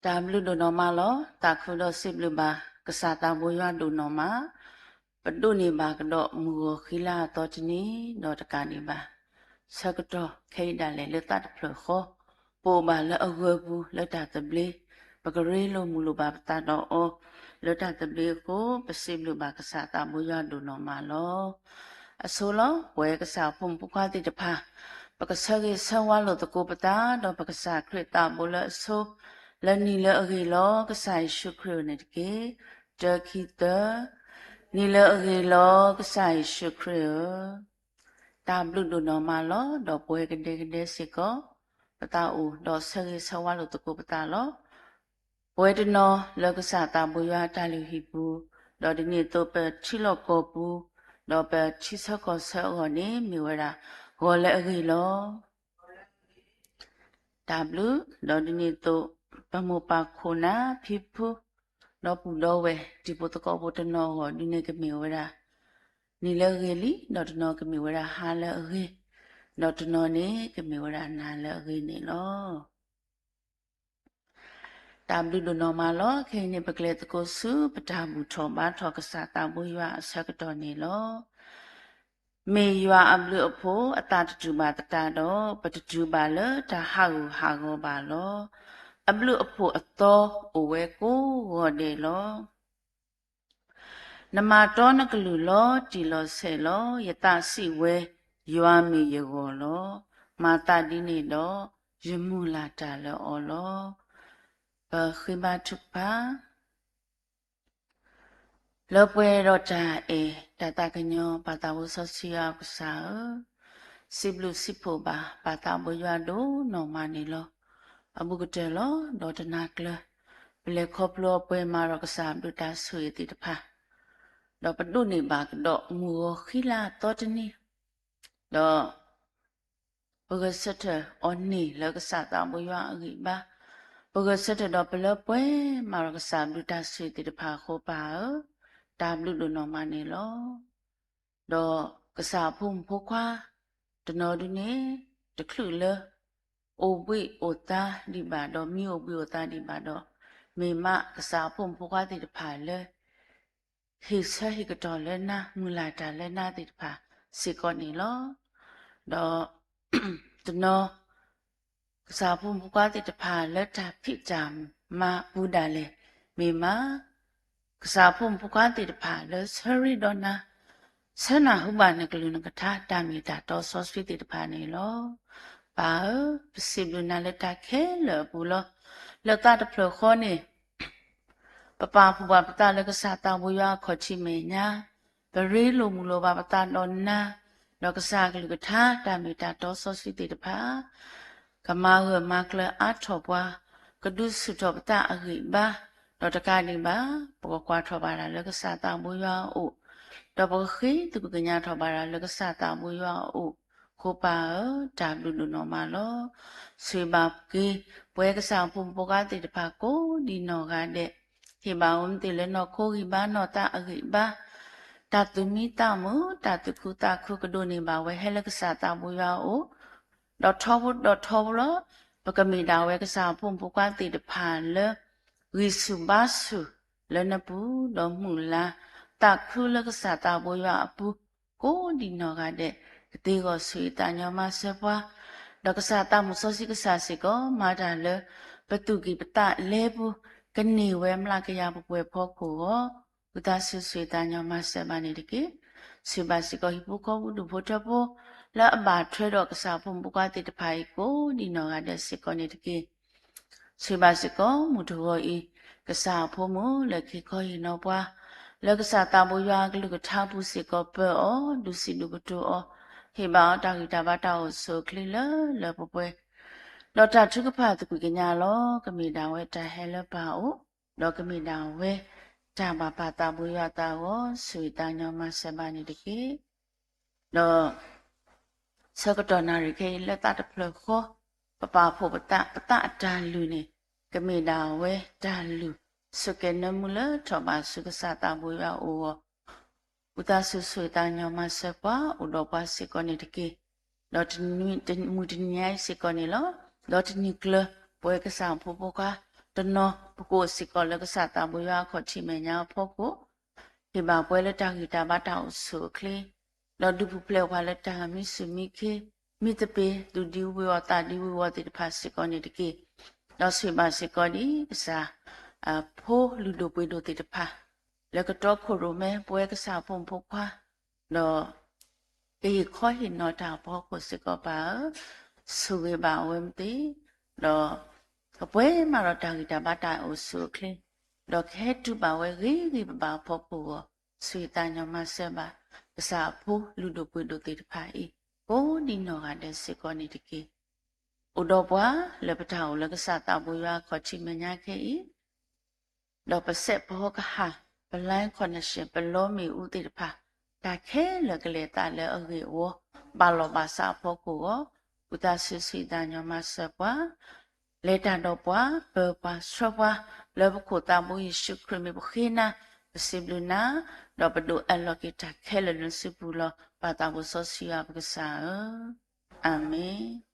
တၢ်ဘျုးဒိၣ်နီၢ်မးလီၤ. သးခုဒီးစံးဘျုးဘၣ် ကစၢ်သးဘိယွၤဒိၣ်နီၢ်မး, ပဒိးန့ၢ်ဘၣ်ကဒီးမုၢ်ဂီၤဃံလၤအသီတနံၤ ဒီးတကးဒံးဘၣ် ဆၢကတီၢ်ခဲအံၤဒၣ်လဲာ်လၢသးတဖျၢၣ်ဃီ, ပအိၣ်ဘၣ်လၢအဂၢၤပူၤလၢတၢ်သဘျ့, ပကရ့လိာ်မုာ်လိာ်ဘၣ်ပသးဒီးအီၤ လၢတၢ်သဘျ့အဃိ, ပစံးဘျုးဘၣ်ကစၢ်သးဘိယွၤဒိၣ်နီၢ်မးလီၤ. အဆိလီၤ. ပဝဲကစၢ်အဖိမုၣ်ဖိခွါသ့ၣ်တဖၣ်, ပကဆၢဂ့ၤဆၢဝါလိာ်သကိးပသး ဒီးပကစၢ်ခရံာ်သးဘိလၢအဆိ, လၢနံၤလၢအဂ့ၤလီၤ ကစၢ်ယ့ၣ်ၡူးခရံာ်ဧၢန့ၣ်တက့ၢ်. တၢ ခံ သၢ. နံၤလၢအဂ့ၤလီၤ ကစၢ်ယ့ၣ်ၡူးခရံာ်ဧၢ. တၢ်ဘျုးဒိၣ်နီၢ်မးလီၤ. ဒီးပဝဲကဒဲကဒဲစ့ၢ်ကီး, ပသးအိၣ်ဒီးဆၢဂ့ၤဆၢဝါလိာ်သကိးပသးလီၤ. ပဝဲတနီၤလၢကစၢ်သးဘိယွၤအတၢ်လုၢ်ဟံၣ်ပူၤ, ဒီးဒ်န့ၣ်အသိးပထံလီၢ်ကီၢ်ပူၤ, ဒီးပထံဆၢကီၢ်ဆၢအဂီၢ်န့ၣ် မ့ၢ်ဝဲဒၣ် ဂီၤလၢအဂ့ၤလီၤ. တၢ်ဘျုး, ဒီးဒ်န့ၣ်အသိး, ပမိၢ်ပၢ်ခိၣ်နၢ်ဖံဖု, ဒီပုၢ်ဒီဝဲၢ်တံၤဖိသကိးဖိတနီၤအဂီၢ် ဒ်န့ၣ်ကမ့ၢ်ဝဲဒၣ် နံၤလၢအဂ့ၤလံ, ဒီးတနီၤကမ့ၢ်ဝဲဒၣ်ဟါလၢအဂ့ၤ, ဒီးတနီၤန့ၣ်ကမ့ၢ်ဝဲဒၣ်နၤလၢအဂ့ၤန့ၣ်လီၤ. တၢ်ဘျုးဒိၣ်နီၢ်မးလီၤ. ခဲအံၤန့ၣ် ပကလဲၤသကိးဆူ ပတၢ်ဘူၣ်ထီၣ်ဘါထီၣ်ကစၢ်သးဘိယွၤအဆၢကတီၢ်န့ၣ်လီၤ. မ့ၢ်ယွၤအဘျုးအဖှိၣ် အသးတတူၢ်ဘၣ်သတးဒီး, ပတတုၤဘၣ်လၢတၢ်ဟးဂူာ်ဟးဂီၤဘၣ်လီၤ. အဘျုးအဖှိၣ်အသီအိၣ်ဝဲကိးဂီၤဒဲးလီၤ. နမၤတီနကလုၢ်လီၤတံၢ်လီၤဆဲးလီၤ, ယသးစံးဝဲ, ယွၤမ့ၢ်ယဂီၢ်လီၤ. မၤသးဒ်န့ၣ်ဒီး, ယမုၢ်လၢ်တၢ်လၢအီၤလီၤ. ပဃ့ဘါထုကဖၣ် လၢပှဲၤဒီးတၢ်အဲၣ်တၢ်သးကညီၤ ပၢ်သးဘိစီဆှံယွၤကစၢ်ဧၢ, စံးဘျုးစံးဖှိၣ်ဘၣ် ပၢ်သးဘိယွၤဒိၣ်နီၢ်မးန့ၣ်လီၤ. အဘူးကတၢၢ်လီၤ. ဒီးတနၤကျၢၤ ပလဲၤခီဖျိအပှဲၤမၤဒီးကစၢ်ဘျုးတၢ်ဆိၣ်ဂ့ၤသ့ၣ်တဖၣ်, ဒီးပဒိးန့ၢ်ဘၣ်ကဒီးမုၢ်ဂီၤဃံလၤအသီတနံၤ, ဒီး ပဂဲၤဆၢထၢၣ်အီၤန့ၢ်လၢကစၢ်သးဘိယွၤအဂံၢ်ဘါ, ပဂဲၤဆၢထၢၣ်ဒီးပလၢပှဲၤမၤဒီးကစၢ်ဘျုးတၢ်ဆိၣ်ဂ့ၤသ့ၣ်တဖၣ်အဃိ ပၢ်ဧၢ, တၢ်ဘျုးဒိၣ်နီၢ်မးန့ၣ်လီၤ. ဒီးကစၢ်အဖိမုၣ်ဖိခွါ တနီၤဒုန့ၣ် တချုးလၢ အိၣ်ဘှံးအိၣ်သါဒံးဘၣ်ဒီး မံအိၣ်ဘှံးအိၣ်သါဒံးဘၣ်ဒီး, မ့ၢ်မးကစၢ်အဖိမုၣ်ဖိခွါသ့ၣ်တဖၣ်လၢ ဟ့ၣ်ဆၢဟ့ၣ်ကတီၢ်လၢနၤ မုၢ်လၢ်တၢ်လၢနၤသ့ၣ်တဖၣ်စ့ၢ်ကီးန့ၣ်လီၤ. ဒီး တနီၤ ကစၢ်အဖိမုၣ်ဖိခွါသ့ၣ်တဖၣ်လၢတၢ်ဖံးတၢ်မၤပူၤဒၣ်လဲာ်, မ့ၢ်မး ကစၢ်အဖိမုၣ်ဖိခွါသ့ၣ်တဖၣ်လၢဆၢရ့ဒီးနၤ, ဆၢနၢ်ဟူဘၣ်နကလုၢ်နကထါ တၢ်မ့ၢ်တၢ်တီစီဆှံသ့ၣ်တဖၣ်န့ၣ်လီၤ. ပၢ်ဧၢ, ပစံးဘျုးနၤလၢတၢ်ခဲလၢာ်အပူၤလီၤ. လၢသးတဖျၢၣ်ဃီန့ၣ် ပပာ်ဖှိၣ်ဘၣ်ပသးလၢကစၢ်သးဘိယွၤအခီၣ်ထံးမဲာ်ညါ, ပရ့လိာ်မုာ်လိာ်ဘၣ်ပသးဒီးနၤ, ဒီးကစၢ်အကလုၢ်ကထါ တၢ်မ့ၢ်တၢ်တီစီဆှံသ့ၣ်တဖၣ် ကမၤဂၢၢ်မၤကျၢၤအါထီၣ်ပှၤ, ကဒုးဆူၣ်ထီၣ်ပသးအဂံၢ်ဘါ, ဒီးတကးဒံးဘၣ် ပကကွၢ်ထီၣ်ဘၣ်တၢ်လၢကစၢ်သးဘိယွၤအအိၣ်, ဒီးပကဃ့သကွံာ်ကညးထီၣ်ဘၣ်တၢ်လၢကစၢ်သးဘိယွၤအအိၣ်, အဃိပၢ်ဧၢ, တၢ်ဘျုးဒိၣ်နီၢ်မးလီၤ. ဆိၣ်ဂ့ၤဘၣ်က့ၤ ပဝဲကစၢ်အဖိမုၣ်ဖိခွါသ့ၣ်တဖၣ်ကိးဒံးနီၢ်ဂၤဒဲး, ဟ့ၣ်ဘၣ်အဝဲသ့ၣ်လၢနီၢ်ခိဂံၢ်ဘါနီၢ်သးအဂံၢ်ဘါ, တၢ်သူၣ်မံသးမုာ် တၢ်သူၣ်ခုသးခု ကဒိးန့ၢ်ဘၣ်ဝဲဟဲလၢကစၢ်သးဘိယွၤအအိၣ်, ဒီးထီဘိဒီးထီဘိလီၤ. ပကမ့ၢ်ဒၣ်ဝဲကစၢ်အဖိမုၣ်ဖိခွါသ့ၣ်တဖၣ်လၢ ဂံၢ်ဆူၣ်ဘါဆူၣ်လၢနပူၤ, ဒီးမုၢ်လၢ်သးခုလၢကစၢ်သးဘိယွၤအပူၤ ကိးဒံးနီၢ်ဂၤဒဲး, ကသ့ဂီၤဆိၣ်ဂ့ၤသးညီမၤစၢၤပှၤ, ဒီးကစၢ်သးမုၣ်စီဆှံကစၢ်စ့ၢ်ကီး မၤတၢ်လၢ ပသူၣ်ကံၢ်ပသးလဲပူၤ, ကန့ၢ်ဝဲမျးကယၤပှဲၤပှဲၤဖီခိၣ်အဂီၢ်, ဝံသးစူၤဆိၣ်ဂ့ၤသးညီမၤစၢၤဘၣ်န့ၣ်တက့ၢ်. ဆိၣ်ဂ့ၤဘၣ်စ့ၢ်ကီးဟံၣ်ဖိဃီဖိဒူၣ်ဖိထၢဖိ လၢအဘၣ်ထွဲဒီးကစၢ်အဖိမုၣ်ဖိခွါသ့ၣ်တဖၣ်အံၤ ကိးဒံးနီၢ်ဂၤဒဲးစ့ၢ်ကီးန့ၣ်တက့ၢ်. ဆိၣ်ဂ့ၤဘၣ်စ့ၢ်ကီးမုၢ်တဂီၤအံၤ ကစၢ်အဖိမုၣ်လၢခံခီဟ့ၣ်နီၤပှၤ လၢကစၢ်သးဘိယွၤအကလုၢ်ကထါပူၤစ့ၢ်ကီးပၢအီၤ, ဒုးစံးဒုးကတိၤအီၤ, ဟ့ၣ်ဘၣ်အီၤတၢ်ဂံၢ်တၢ်ဘါတၢ်အိၣ်ဆူၣ်အိၣ်ချ့လၢလၢပှဲၤပှဲၤ, ဒီးတၢ်ထုကဖၣ်သကွံာ်ကညးလီၤ. ကမ့ၢ်ဒၣ်ဝဲတၢ်ဟဲလၢပၢ်အအိၣ်, ဒီးကမ့ၢ်ဒၣ်ဝဲ တၢ်ဘၣ်ပၢ်သးဘိယွၤသးအဂီၢ် ဆိၣ်ဂ့ၤသးညီမၤစၢၤဘၣ်န့ၣ်တက့ၢ်. ဒီး ဆၢကတီၢ်နၣ်ရံၣ်ခဲအံၤလၢသးတဖျၢၣ်ဃီ, ပပာ်ဖှိၣ်ပသး, ပသးအတၢ်လုၢ်န့ၣ် ကမ့ၢ်ဒၣ်ဝဲတၢ်လုၢ် ဆိၣ်ကဲၤနၢမူလၢထီၣ်ဘးဆူကစၢ်သးဘိယွၤအအိၣ်အဂီၢ်, ဝံသးစူၤဆိၣ်ဂ့ၤသးညီမၤစၢၤပှၤ အိၣ်ဒီးပှၤစ့ၢ်ကီးန့ၣ်တက့ၢ်. ဒီးတနံၤ, မုၢ်တနံၤညါအံၤစ့ၢ်ကီးန့ၣ်လီၤ. ဒီးတနံၤကျၢၤ ပဝဲကစၢ်ဖိဖိခွါ တနီၤ ပကအိၣ်စ့ၢ်ကီးလၢကစၢ်သးဘိယွၤအခီၣ်ထံးမဲာ်ညါအဖီခိၣ် ဟ့ၣ်ဘၣ်ပှၤလၢတၢ်ဂံၢ်တၢ်ဘါတၢ်အိၣ်ဆူၣ်အိၣ်ချ့, ဒီးဒုးပူၤဖျဲးပှၤလၢတၢ်မံစူၢ်မံခ့, မံသပ့ၤ သူၣ်ဒံဝံၤအီၤသးဒံဝံၤအီၤသ့ၣ်တဖၣ်စ့ၢ်ကီးန့ၣ်တက့ၢ်. ဒီးဆိၣ်ဂ့ၤဘၣ်စ့ၢ်ကီးဒ်ကစၢ် ဖိလုၢ်ဒိၣ်ပှ့ၤဒိၣ်သ့ၣ်တဖၣ် လၢကတီခိၣ်ရိၣ်မဲ ပဝဲကစၢ်ဖိမုၣ်ဖိခွါ ဒီး ကဟ့ၣ်ခီဟ့ၣ်နီၤတၢ်အဖီခိၣ်စ့ၢ်ကီးပၢ်ဧၢ, ဆိၣ်ဂ့ၤဘၣ်အဝဲသ့ၣ်, ဒီး ကပှဲၤမးဒီးတၢ်ဂံၢ်တၢ်ဘါတၢ်အိၣ်ဆူၣ်အိၣ်ချ့, ဒီးကဟဲတုၤဘၣ်ဝဲဂ့ၤဂ့ၤဘၣ်ဘၣ်အဖီခိၣ်အဂီၢ်, ဆိၣ်ဂ့ၤသးညီမၤစၢၤဘၣ် ကစၢ်အဖိလုၢ်ဒိၣ်ပှ့ၤဒိၣ်သ့ၣ်တဖၣ်အံၤ ကိးဒံနီၢ်ဂၤဒဲးစ့ၢ်ကီးန့ၣ်တက့ၢ်. အိၣ်ဒီးပှၤလၢပတၢ်အိၣ်လၢကစၢ်သးဘိယွၤအခီၣ်ထံးမဲာ်ညါခဲအံၤ ဒီးပစဲးပဟီကဟၣ် ပလါခီၣ်နၢ်ၡဲး ပလီမ့ၣ်အူသ့ၣ်တဖၣ် တၢ်ခဲလၢာ်ကလဲၤသးလၢအဂ့ၢ်အဝီ ဘၣ်လီၤဘၣ်စးအဖီခိၣ်အဂီၢ် ဝံသးစူၤဆိၣ်ဂ့ၤသးညီမၤစၢၤပှၤ လဲၤတၢ်ဒီးပှၤ ပၢၤပှၤဆှၢပှၤ လၢပခိၣ်သးဘိယ့ၣ်ၡူးခရံာ်မ့ၢ်ပဃ့နၤ ပစံးဘျုးနၤ ဒီးပဒိးအးလီၤက့ၤတၢ်ခဲလၢာ်လၢနစုပူၤလီၤ. ပၢ်သးဘိစီဆှံယွၤပကစၢ်ဧၢ, အၤမ့ၣ်.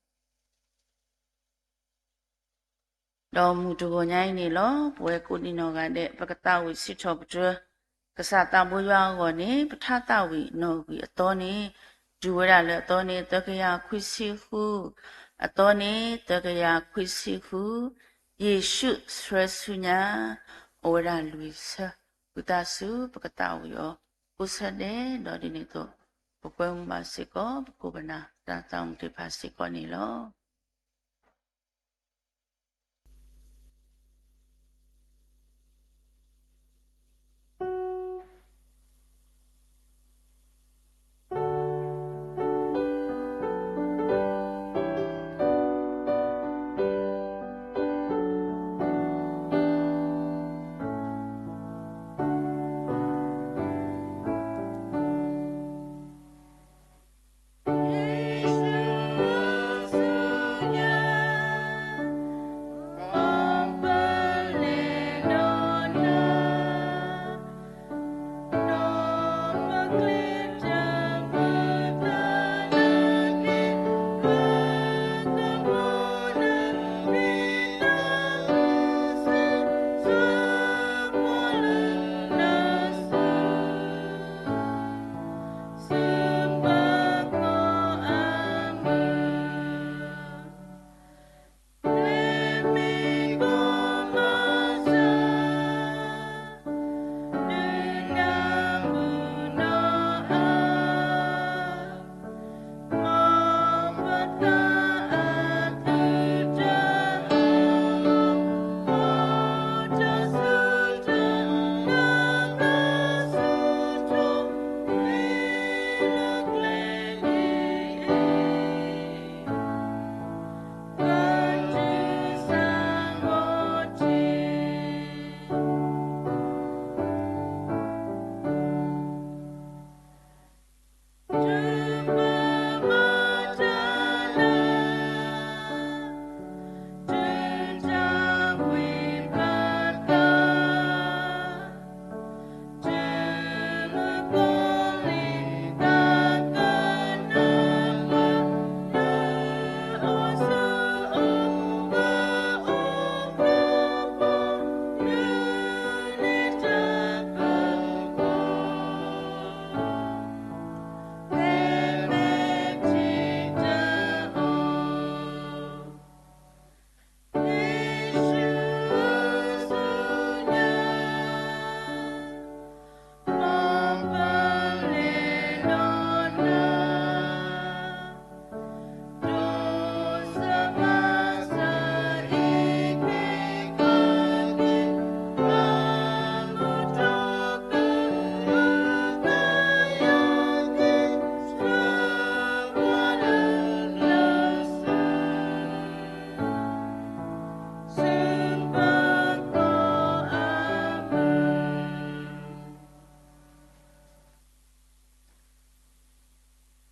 ဒီးမုၢ်တဂီၤညါအံၤန့ၣ်လီၤ ပဝဲကိးဒံနီၢ်ဂၤဒဲး ပကသးဝံၣ်စံးထီၣ်ပတြၢၤ ကစၢ်သးဘိယွၤအဂီၢ်န့ၣ် ပထါသးဝံၣ်နီၣ်ဂံၢ်အသီန့ၣ် တုၤဝဲဒၣ်လၢအသီန့ၣ် သၢကယၤခွံဆံဃု, အသီန့ၣ် သၢကယၤခွံဆံဃု, ယ့ၣ်ၡူးဆှၢဆူညါ အိၣ်ဝဲဒၣ်လွံၢ်ဆၢ, ဝံသးစူၤ ပကသးဝံၣ်အီၤ ကိးဆၢဒဲး ဒီးဒ်န့ၣ်အသိး ပကွဲမုာ်ဘၣ်စ့ၢ်ကီး ပခိၣ်ပနၢ် တၢ်သးဝံၣ်သ့ၣ်တဖၣ်စ့ၢ်ကီးန့ၣ်လီၤ.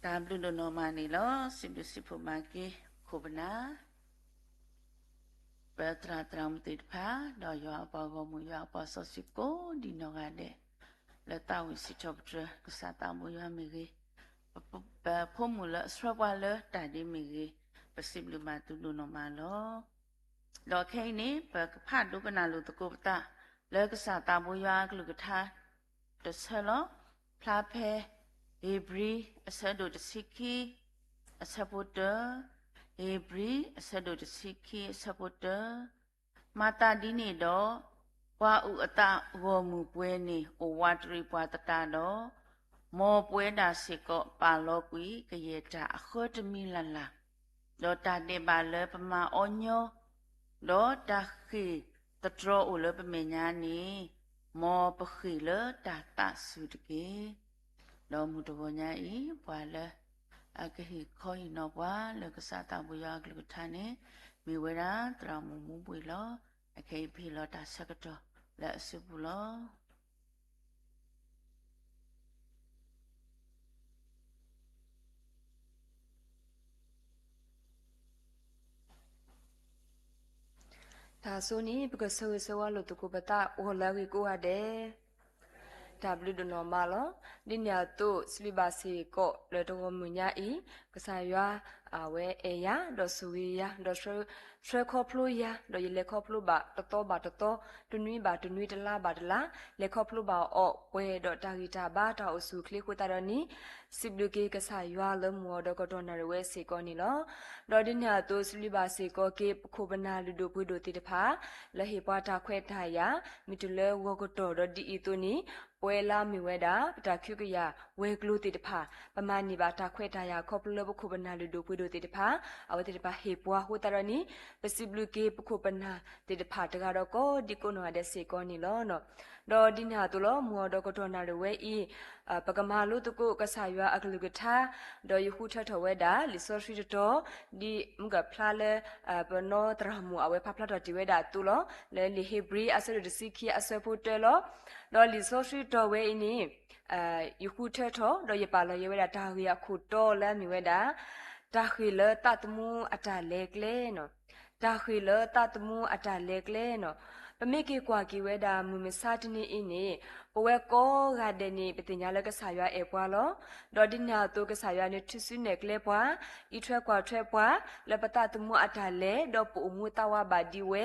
တၢ်ဘျုးဒိၣ်နီၢ်မးန့ၣ်လီၤ. စံးဘျုးစံးဖှိၣ်မၤက့ၤ ခိၣ်ပနၢ် ပသရၣ်သရၣ်မုၣ်သ့ၣ်တဖၣ် ဒီးယွၤအပှၤဂီၢ်မုၢ် ယွၤအပှၤစီဆှံကိးဒံနီၢ်ဂၤဒဲး လၢသးဝံၣ်စံးထီၣ်ပတြၢၤ ကစၢ်သးဘိယွၤမ့ၢ်ဂ့ၤ, ပဖိမုၣ်လၢအဆှၢပှၤလၢတၢ်ဒ့မ့ၢ်ဂ့ၤ, ပစံးဘျုးဘၣ်သုဒိၣ်နီၢ်မးလီၤ. ဒီးခဲအံၤန့ၣ် ပကဖးဒိကနၣ်လိာ်သကိးပသး လၢကစၢ်သးဘိယွၤအကလုၢ်ကထါ တဆၢလီၤ. ဖျါဖဲ ဧ့ၤဘြံၤ အဆၢဒိၣ်တဆံခံ အဆၢဖိတၢ, ဧ့ၤဘြံၤ အဆၢဒိၣ်တဆံခံ အဆၢဖိတၢ, မၤသးဒ်န့ၣ်ဒီး, ပှၤအုၣ်အသးဂီၢ်မုၢ်ပှဲၤန့ၣ် အိၣ်ဝးတရံးပှၤသတးဒီး, မ်ပဝဲဒၣ်စ့ၢ်ကီး ပာ်လီၤကွံာ်ကယဲၢ်တၢ်အဃၢတမံၤလၢ်လၢ်, ဒီးတၢ်ဒဲးဘးလၢပမၤအီၤညီ, ဒီးတၢ်ဃ့ၢ်သတြီၤအိၣ်လၢပမဲာ်ညါန့ၣ်, မ်ပဃ့ၢ်လၢတၢ်သးစူၤတက့ၢ်. ဒီးမုၢ်တဂီၤညါအံၤ ပှၤလၢ အကဟ့ၣ်ခီဟ့ၣ်နီၤပှၤလၢကစၢ်သးဘိယွၤအကလုၢ်ကထါန့ၣ် မ့ၢ်ဝဲဒၣ်သရၣ်မုၣ်မူဘှံးလီၤ. အခဲအံၤပဟ့ၣ်လီၤတၢ်ဆၢကတီၢ်လၢအစုပူၤလီၤ. တၢ်အဆိန့ၣ် ပကဆၢဂ့ၤဆၢဝါလိာ်သကိးပသး ဂီၤလၢအဂ့ၤကိးဂၤဒဲး တၢ်ဘျုးဒိၣ်နီၢ်မးလီၤ. ဒ်န့ၣ်အသိး စံးဘျုးဘၣ်စ့ၢ်ကီးလၢတဂီၤမုၢ်ညါအံၤ, ကစၢ်ယွၤ အဝဲအဲၣ်ယၤ ဒီးဆိၣ်ဂ့ၤယၤ ဒီးဆှၢခီဖျိယၤ, ဒီးယလဲၤခီဖျိဘၣ်တသီဘၣ်တသီ, တနွံဘၣ်တနွံ, တလါဘၣ်တလါ, လဲၤခီဖျိဘၣ်အီၤပှဲၤဒီးတၢ်ဂံၢ်တၢ်ဘါ တၢ်အိၣ်ဆူၣ်အိၣ်ချ့အဃိသတးဒီးန့ၣ်, စံးဘျုးက့ၤကစၢ်ယွၤလၢမုၢ်အီၤဒီးကတီၢ်နၣ်ရံၣ်ဝဲစ့ၢ်ကီးန့ၣ်လီၤ. ဒီးဒ်န့ၣ်အသိး စံးဘျုးဘၣ်စ့ၢ်ကီးက့ၤ ပခိၣ်ပနၢ်လုၢ်ဒိၣ်ပှ့ၤဒိၣ်သ့ၣ်တဖၣ် လၢဟ့ၣ်ပှၤတၢ်ခွဲးတၢ်ယာ် မ့ၢ်တုၤလၢဂီၤကတီၢ်ဒီးဒ်အံၤအသိးန့ၣ်, ပဝဲလၢအမ့ၢ်ဝဲဒၣ် ပတၢ်ကဟုကယာ်ဝဲၤကျိၤသ့ၣ်တဖၣ် ပမၤန့ၢ်ဘၣ်တၢ်ခွဲးတၢ်ယာ်ခီဖျိလၢပခိၣ်ပနၢ်လုၢ်ဒိၣ်ပှ့ၤဒိၣ်သ့ၣ်တဖၣ် အဝဲသ့ၣ်တဖၣ်ဟ့ၣ်ပှၤအဃိသတးဒီးန့ၣ်, ပစံးဘျုးက့ၤပခိၣ်ပနၢ်သ့ၣ်တဖၣ်တဂၤဒီးကိးဒံကိးနီၢ်ဂၤဒဲးစ့ၢ်ကီးန့ၣ်လီၤ. ဒီးဒ်န့ၣ်အသိးလီၤ မုၢ်အီၤဒီးကတီၢ်နၣ်ရံၣ်ဝဲအံၤ, ပကမၤလိသကိးကစၢ်ယွၤအကလုၢ်ကထါ, ဒီးယဃုထၢထီၣ်ဝဲဒၣ် လံာ်စီဆှံတတီၤ, ဒ်မုၢ်ကဖျါလၢ ပနီသရၣ်မုၣ်အဝဲဖးဖျါထီၣ်တ့ၢ်ဝဲဒၣ်အသိးလီၤ. လၢလံာ်ဧ့ၤဘြံၤအဆၢဒိၣ်တဆံခံအဆၢဖိတၢလီၤ. ဒီးလံာ်စီဆှံတတီၤဝဲအံၤန့ၣ်, ယဃုထၢထီၣ် ဒီးယပာ်လီၤယဲဝဲဒၣ်တၢ်ဂ့ၢ်အခိၣ်တီလၢအမ့ၢ်ဝဲဒၣ် တၢ်ဃ့ၢ်လၢသးသမူအတၢ်လဲၤကျဲန့ၣ်, တၢ်ဃ့ၢ်လၢသးသမူအတၢ်လဲၤကျဲန့ၣ်, ပမ့ၢ်က့ၤကွၢ်က့ၤဝဲဒၣ်မုၢ်မဆါတနံၤအံၤန့ၣ်, ပဝဲကိးဂၤဒဲးန့ၣ် ပသ့ၣ်ညါလၢကစၢ်ယွၤအဲၣ်ပှၤလီၤ. ဒီးဒ်န့ၣ်အသိးကစၢ်ယွၤန့ၣ်ထုးစုနဲၣ်ကျဲပှၤ, အံးထွဲကွၢ်ထွဲပှၤ, လၢပသးသမူအတၢ်လဲၤ ဒီးပအိၣ်မူသးဝးဘၣ်ဒံးဝဲ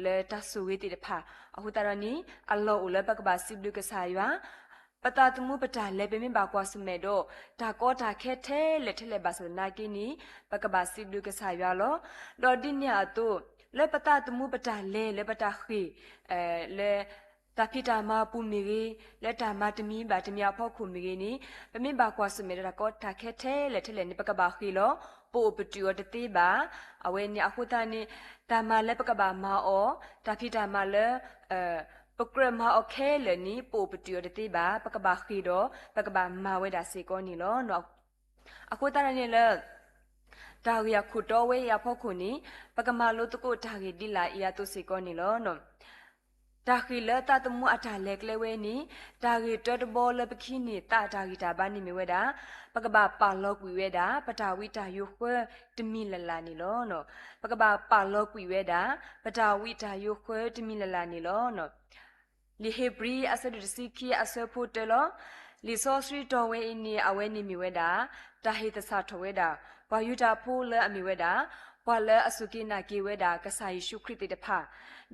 လၢတၢ်ဆိၣ်ဂ့ၤသ့ၣ်တဖၣ်, အဃိသတးဒီးန့ၣ် အလီၢ်အိၣ်လၢပကဘၣ်စံးဘျုးကစၢ်ယွၤ ပသးသမူပတၢ်လဲၤ ပမ့ၢ်ဘၣ်ကွၢ်ဆၢၣ်မဲာ်ဒီး တၢ်ကီတၢ်ခဲထဲလဲၣ်ထဲလဲၣ်ဘၣ်ဆၣ်သနာ်က့န့ၣ်, ပကဘၣ်စံးဘျုးကစၢ်ယွၤလီၤ. ဒီးဒ်န့ၣ်အသိး, လၢပသးသမူပတၢ်လဲၤ လၢပတၢ်ဃ့ၢ်, လၢတၢ်ဖံးတၢ်မၤအပူၤမ့ၢ်ဂ့ၤ, လၢတၢ်မၤတမံၤဘၣ်တမံၤအဖီခိၣ်မ့ၢ်ဂ့ၤန့ၣ်, ပမ့ၢ်ဘၣ်ကွၢ်ဆၢၣ်မဲာ်ဒီးတၢ်ကီတၢ်ခဲထဲလဲၣ်ထဲလဲၣ်န့ၣ် ပကဘၣ်ဃ့ၢ်လီၤ. ပအိၣ်ပတုာ်အီၤတသ့ဘၣ်. အဝဲန့ၣ်အဃိသတးန့ၣ်, တၢ်မၤလၢပကဘၣ်မၤအီၤ, တၢ်ဖံးတၢ်မၤလၢ ပကြၢးမၤအီၤခဲလၢာ်န့ၣ် ပအိၣ်ပတုာ်အီၤတသ့ဘၣ်. ပကဘၣ်ဃ့ၢ်ဒီး ပကဘၣ်မၤဝဲဒၣ်စ့ၢ်ကီးန့ၣ်လီၤ. အဃိသတးန့ၣ်လၢ တၢ်ဂ့ၢ်အခိၣ်တီဝဲအံၤအဖီခိၣ်န့ၣ်, ပကမၤလိသကိးတၢ်ဂ့ၢ်ဒ်လာ်အံၤအသိးစ့ၢ်ကီးန့ၣ်လီၤ. တၢ်ဃ့ၢ်လၢသးသမူအတၢ်လဲၤကျဲဝဲန့ၣ်, တၢ်ဂ့ၢ်တၢတဘီလၢပကဟံးန့ၢ်သးတၢ်ဂံၢ်တၢ်ဘါန့ၣ်မ့ၢ်ဝဲဒၣ်, ပကဘၣ်ပာ်လီၤကွံာ်ဝဲဒၣ် ပတၢ်ဝံတၢ်ယိးဃၢတမံၤလၢ်လၢ်န့ၣ်လီၤ. ပကဘၣ်ပာ်လီၤကွံာ်ဝဲဒၣ် ပတၢ်ဝံတၢ်ယိးဃၢတမံၤလၢ်လၢ်န့ၣ်လီၤ. လံာ်ဧ့ၤဘြံၤအဆၢဒိၣ်တဆံခံအဆၢဖိတၢလီၤ. လံာ်စီဆှံတီၤဝဲအံၤန့ၣ် အဝဲန့ၣ်မ့ၢ်ဝဲဒၣ် တၢ်ဟ့ၣ်သဆၣ်ထီၣ်ဝဲဒၣ် ပှၤယူဒၤဖိလၢအမ့ၢ်ဝဲဒၣ် ပှၤလၢအစူၢ်က့ၤနာ်က့ၤဝဲဒၣ်ကစၢ်ယ့ၣ်ၡူးခရံာ်သ့ၣ်တဖၣ်,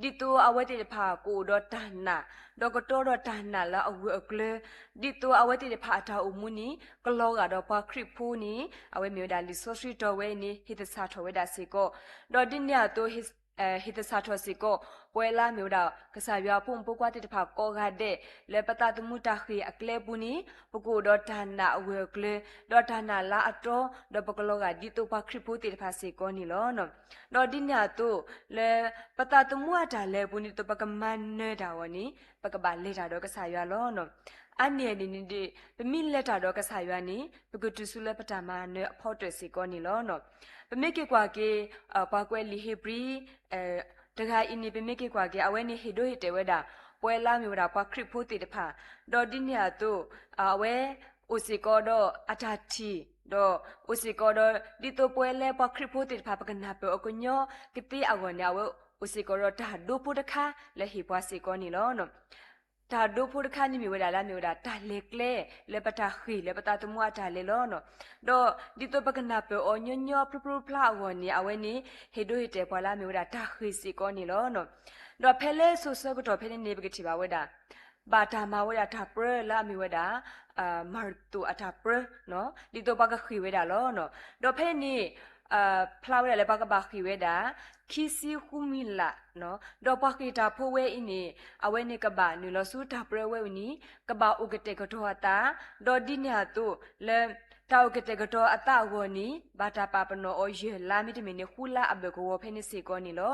ဒ်သိးအဝဲသ့ၣ်တဖၣ်ကအိၣ်ဒီးတၢ်နာ်, ဒီးကတီၤဒီးတၢ်နာ်လၢအဂၢၢ်အကျၢၤ, ဒ်သိးအဝဲသ့ၣ်တဖၣ်အတၢ်အိၣ်မူန့ၣ် ကလီၤဂာ်ဒီးပှၤခရံာ်ဖိန့ၣ် အဝဲမ့ၢ်ဝဲဒၣ်လံာ်စီဆှံတီၤဝဲအံၤန့ၣ် ဟ့ၣ်သဆၣ်ထီၣ်ဝဲဒၣ်စ့ၢ်ကီး, ဒီးဒ်န့ၣ်အသိး ဟ့ၣ်သဆၣ်ထီၣ်စ့ၢ်ကီး ပဝဲလၢအမ့ၢ်ဝဲဒၣ် ကစၢ်ယွၤဖိမုၣ်ဖိခွါသ့ၣ်တဖၣ်ကိးဂၤဒဲး လၢပသးသမူတၢ်ဃ့ၢ်အကျဲပူၤန့ၣ် ပကအိၣ်ဒီးတၢ်နာ်အဂၢၢ်အကျၢၤ, ဒီးတၢ်နာ်လၢအတီ, ဒီးပကလီၤဂာ်ဒ်သိးပှၤခရံာ်ဖိသ့ၣ်တဖၣ်စ့ၢ်ကီးန့ၣ်လီၤ. ဒီးဒ်န့ၣ်အသိး လၢပသးသမူအတၢ်လဲၤပူၤန့ၣ် ဒ်သိးပကမၤနၢၤတၢ်အဂီၢ်န့ၣ် ပကဘၣ်လဲၤတၢ်ဒီးကစၢ်ယွၤလီၤ. အါန့ၢ်အန့ၣ်န့ၣ်ဒီး ပမ့ၢ်လဲၤတၢ်ဒီးကစၢ်ယွၤန့ၣ် ပကတုၤဆူလၢပတၢ်မၤနၢၤအဖီတၢၣ်စ့ၢ်ကီးန့ၣ်လီၤ. ပမ့ၢ်က့ၤကွၢ်က့ၤ ပှၤကွဲးလံာ်ဧ့ၤဘြံၤ တဂၤအံၤန့ၣ် ပမ့ၢ်က့ၤကွၢ်က့ၤ အဝဲန့ၣ်ဟ့ၣ်ဒိဟ့ၣ်တဲာ်ဝဲဒၣ် ပဝဲလၢအမ့ၢ်ဝဲဒၣ်ပှၤခရံာ်ဖိသ့ၣ်တဖၣ်, ဒီးဒ်န့ၣ်အသိး အဝဲအိၣ်စ့ၢ်ကီးဒီးအတၢ်ထံၣ်, ဒီးအိၣ်စ့ၢ်ကီးဒီး ဒ်သိးပဝဲလၢပှၤခရံာ်ဖိသ့ၣ်တဖၣ် ပကနၢ်ပၢၢ်အီၤကညီကသ့အဂီၢ်န့ၣ် အဝဲအိၣ်စ့ၢ်ကီးဒီးတၢ်ဒိဖိတခါလၢဟ့ၣ်ပှၤစ့ၢ်ကီးန့ၣ်လီၤ. တၢ်ဒိဖိတခါန့ၣ်မ့ၢ်ဝဲဒၣ်လၢအမ့ၢ်ဝဲဒၣ်တၢ်လဲၤကျဲ လၢပတၢ်ဃ့ၢ်လၢပသးသမူအတၢ်လဲၤလီၤ. ဒီးဒ်သိးပကနၢ်ပၢၢ်အီၤညီညီဖျိဖျိဖျါအဂီၢ်န့ၣ် အဝဲန့ၣ် ဟ့ၣ်ဒိၣ်ဟ့ၣ်တဲာ်ပှၤလၢအမ့ၢ်ဝဲဒၣ်တၢ်ဃ့ၢ်စ့ၢ်ကီးန့ၣ်လီၤ. ဒီးဖဲလၢစိၤဆၢကတီၢ်ဖဲန့ၣ်န့ၣ် ပကထံၣ်ဘၣ်ဝဲဒၣ် ဘၣ်တၢ်မၤဝဲဒၣ်တၢ်ပြၢလၢအမ့ၢ်ဝဲဒၣ် မၤရသိၣ်အတၢ်ပြၢ ဒ်သိးပှၤကဃ့ၢ်ဝဲဒၣ်လီၤ. ဒီးဖဲန့ၣ် ဖျါဝဲဒၣ်လၢပှၤကဘၣ်ဃ့ၢ်ဝဲဒၣ် ခံဆံဃုမံၤလး, ဒီးပှၤဃ့ၢ်တၢ်ဖိဝဲအံၤန့ၣ် အဝဲန့ၣ်ကဘၣ်နုာ်လီၤဆူတၢ်ပြၢဝဲအံၤန့ၣ် ကဘၣ်အိၣ်ကတဲာ်ကတီၤအသး, ဒီးဒ်န့ၣ်အသိးလၢ တၢ်အိၣ်ကတဲာ်ကတီၤအသးအဂီၢ်န့ၣ် ဘၣ်တၢ်ပာ်ပနီၣ်အီၤယဲၢ်လါ မ့တမ့ၢ်န့ၣ် ဃုလါအဘၢၣ်ကဝီၤဖဲန့ၣ်စ့ၢ်ကီးန့ၣ်လီ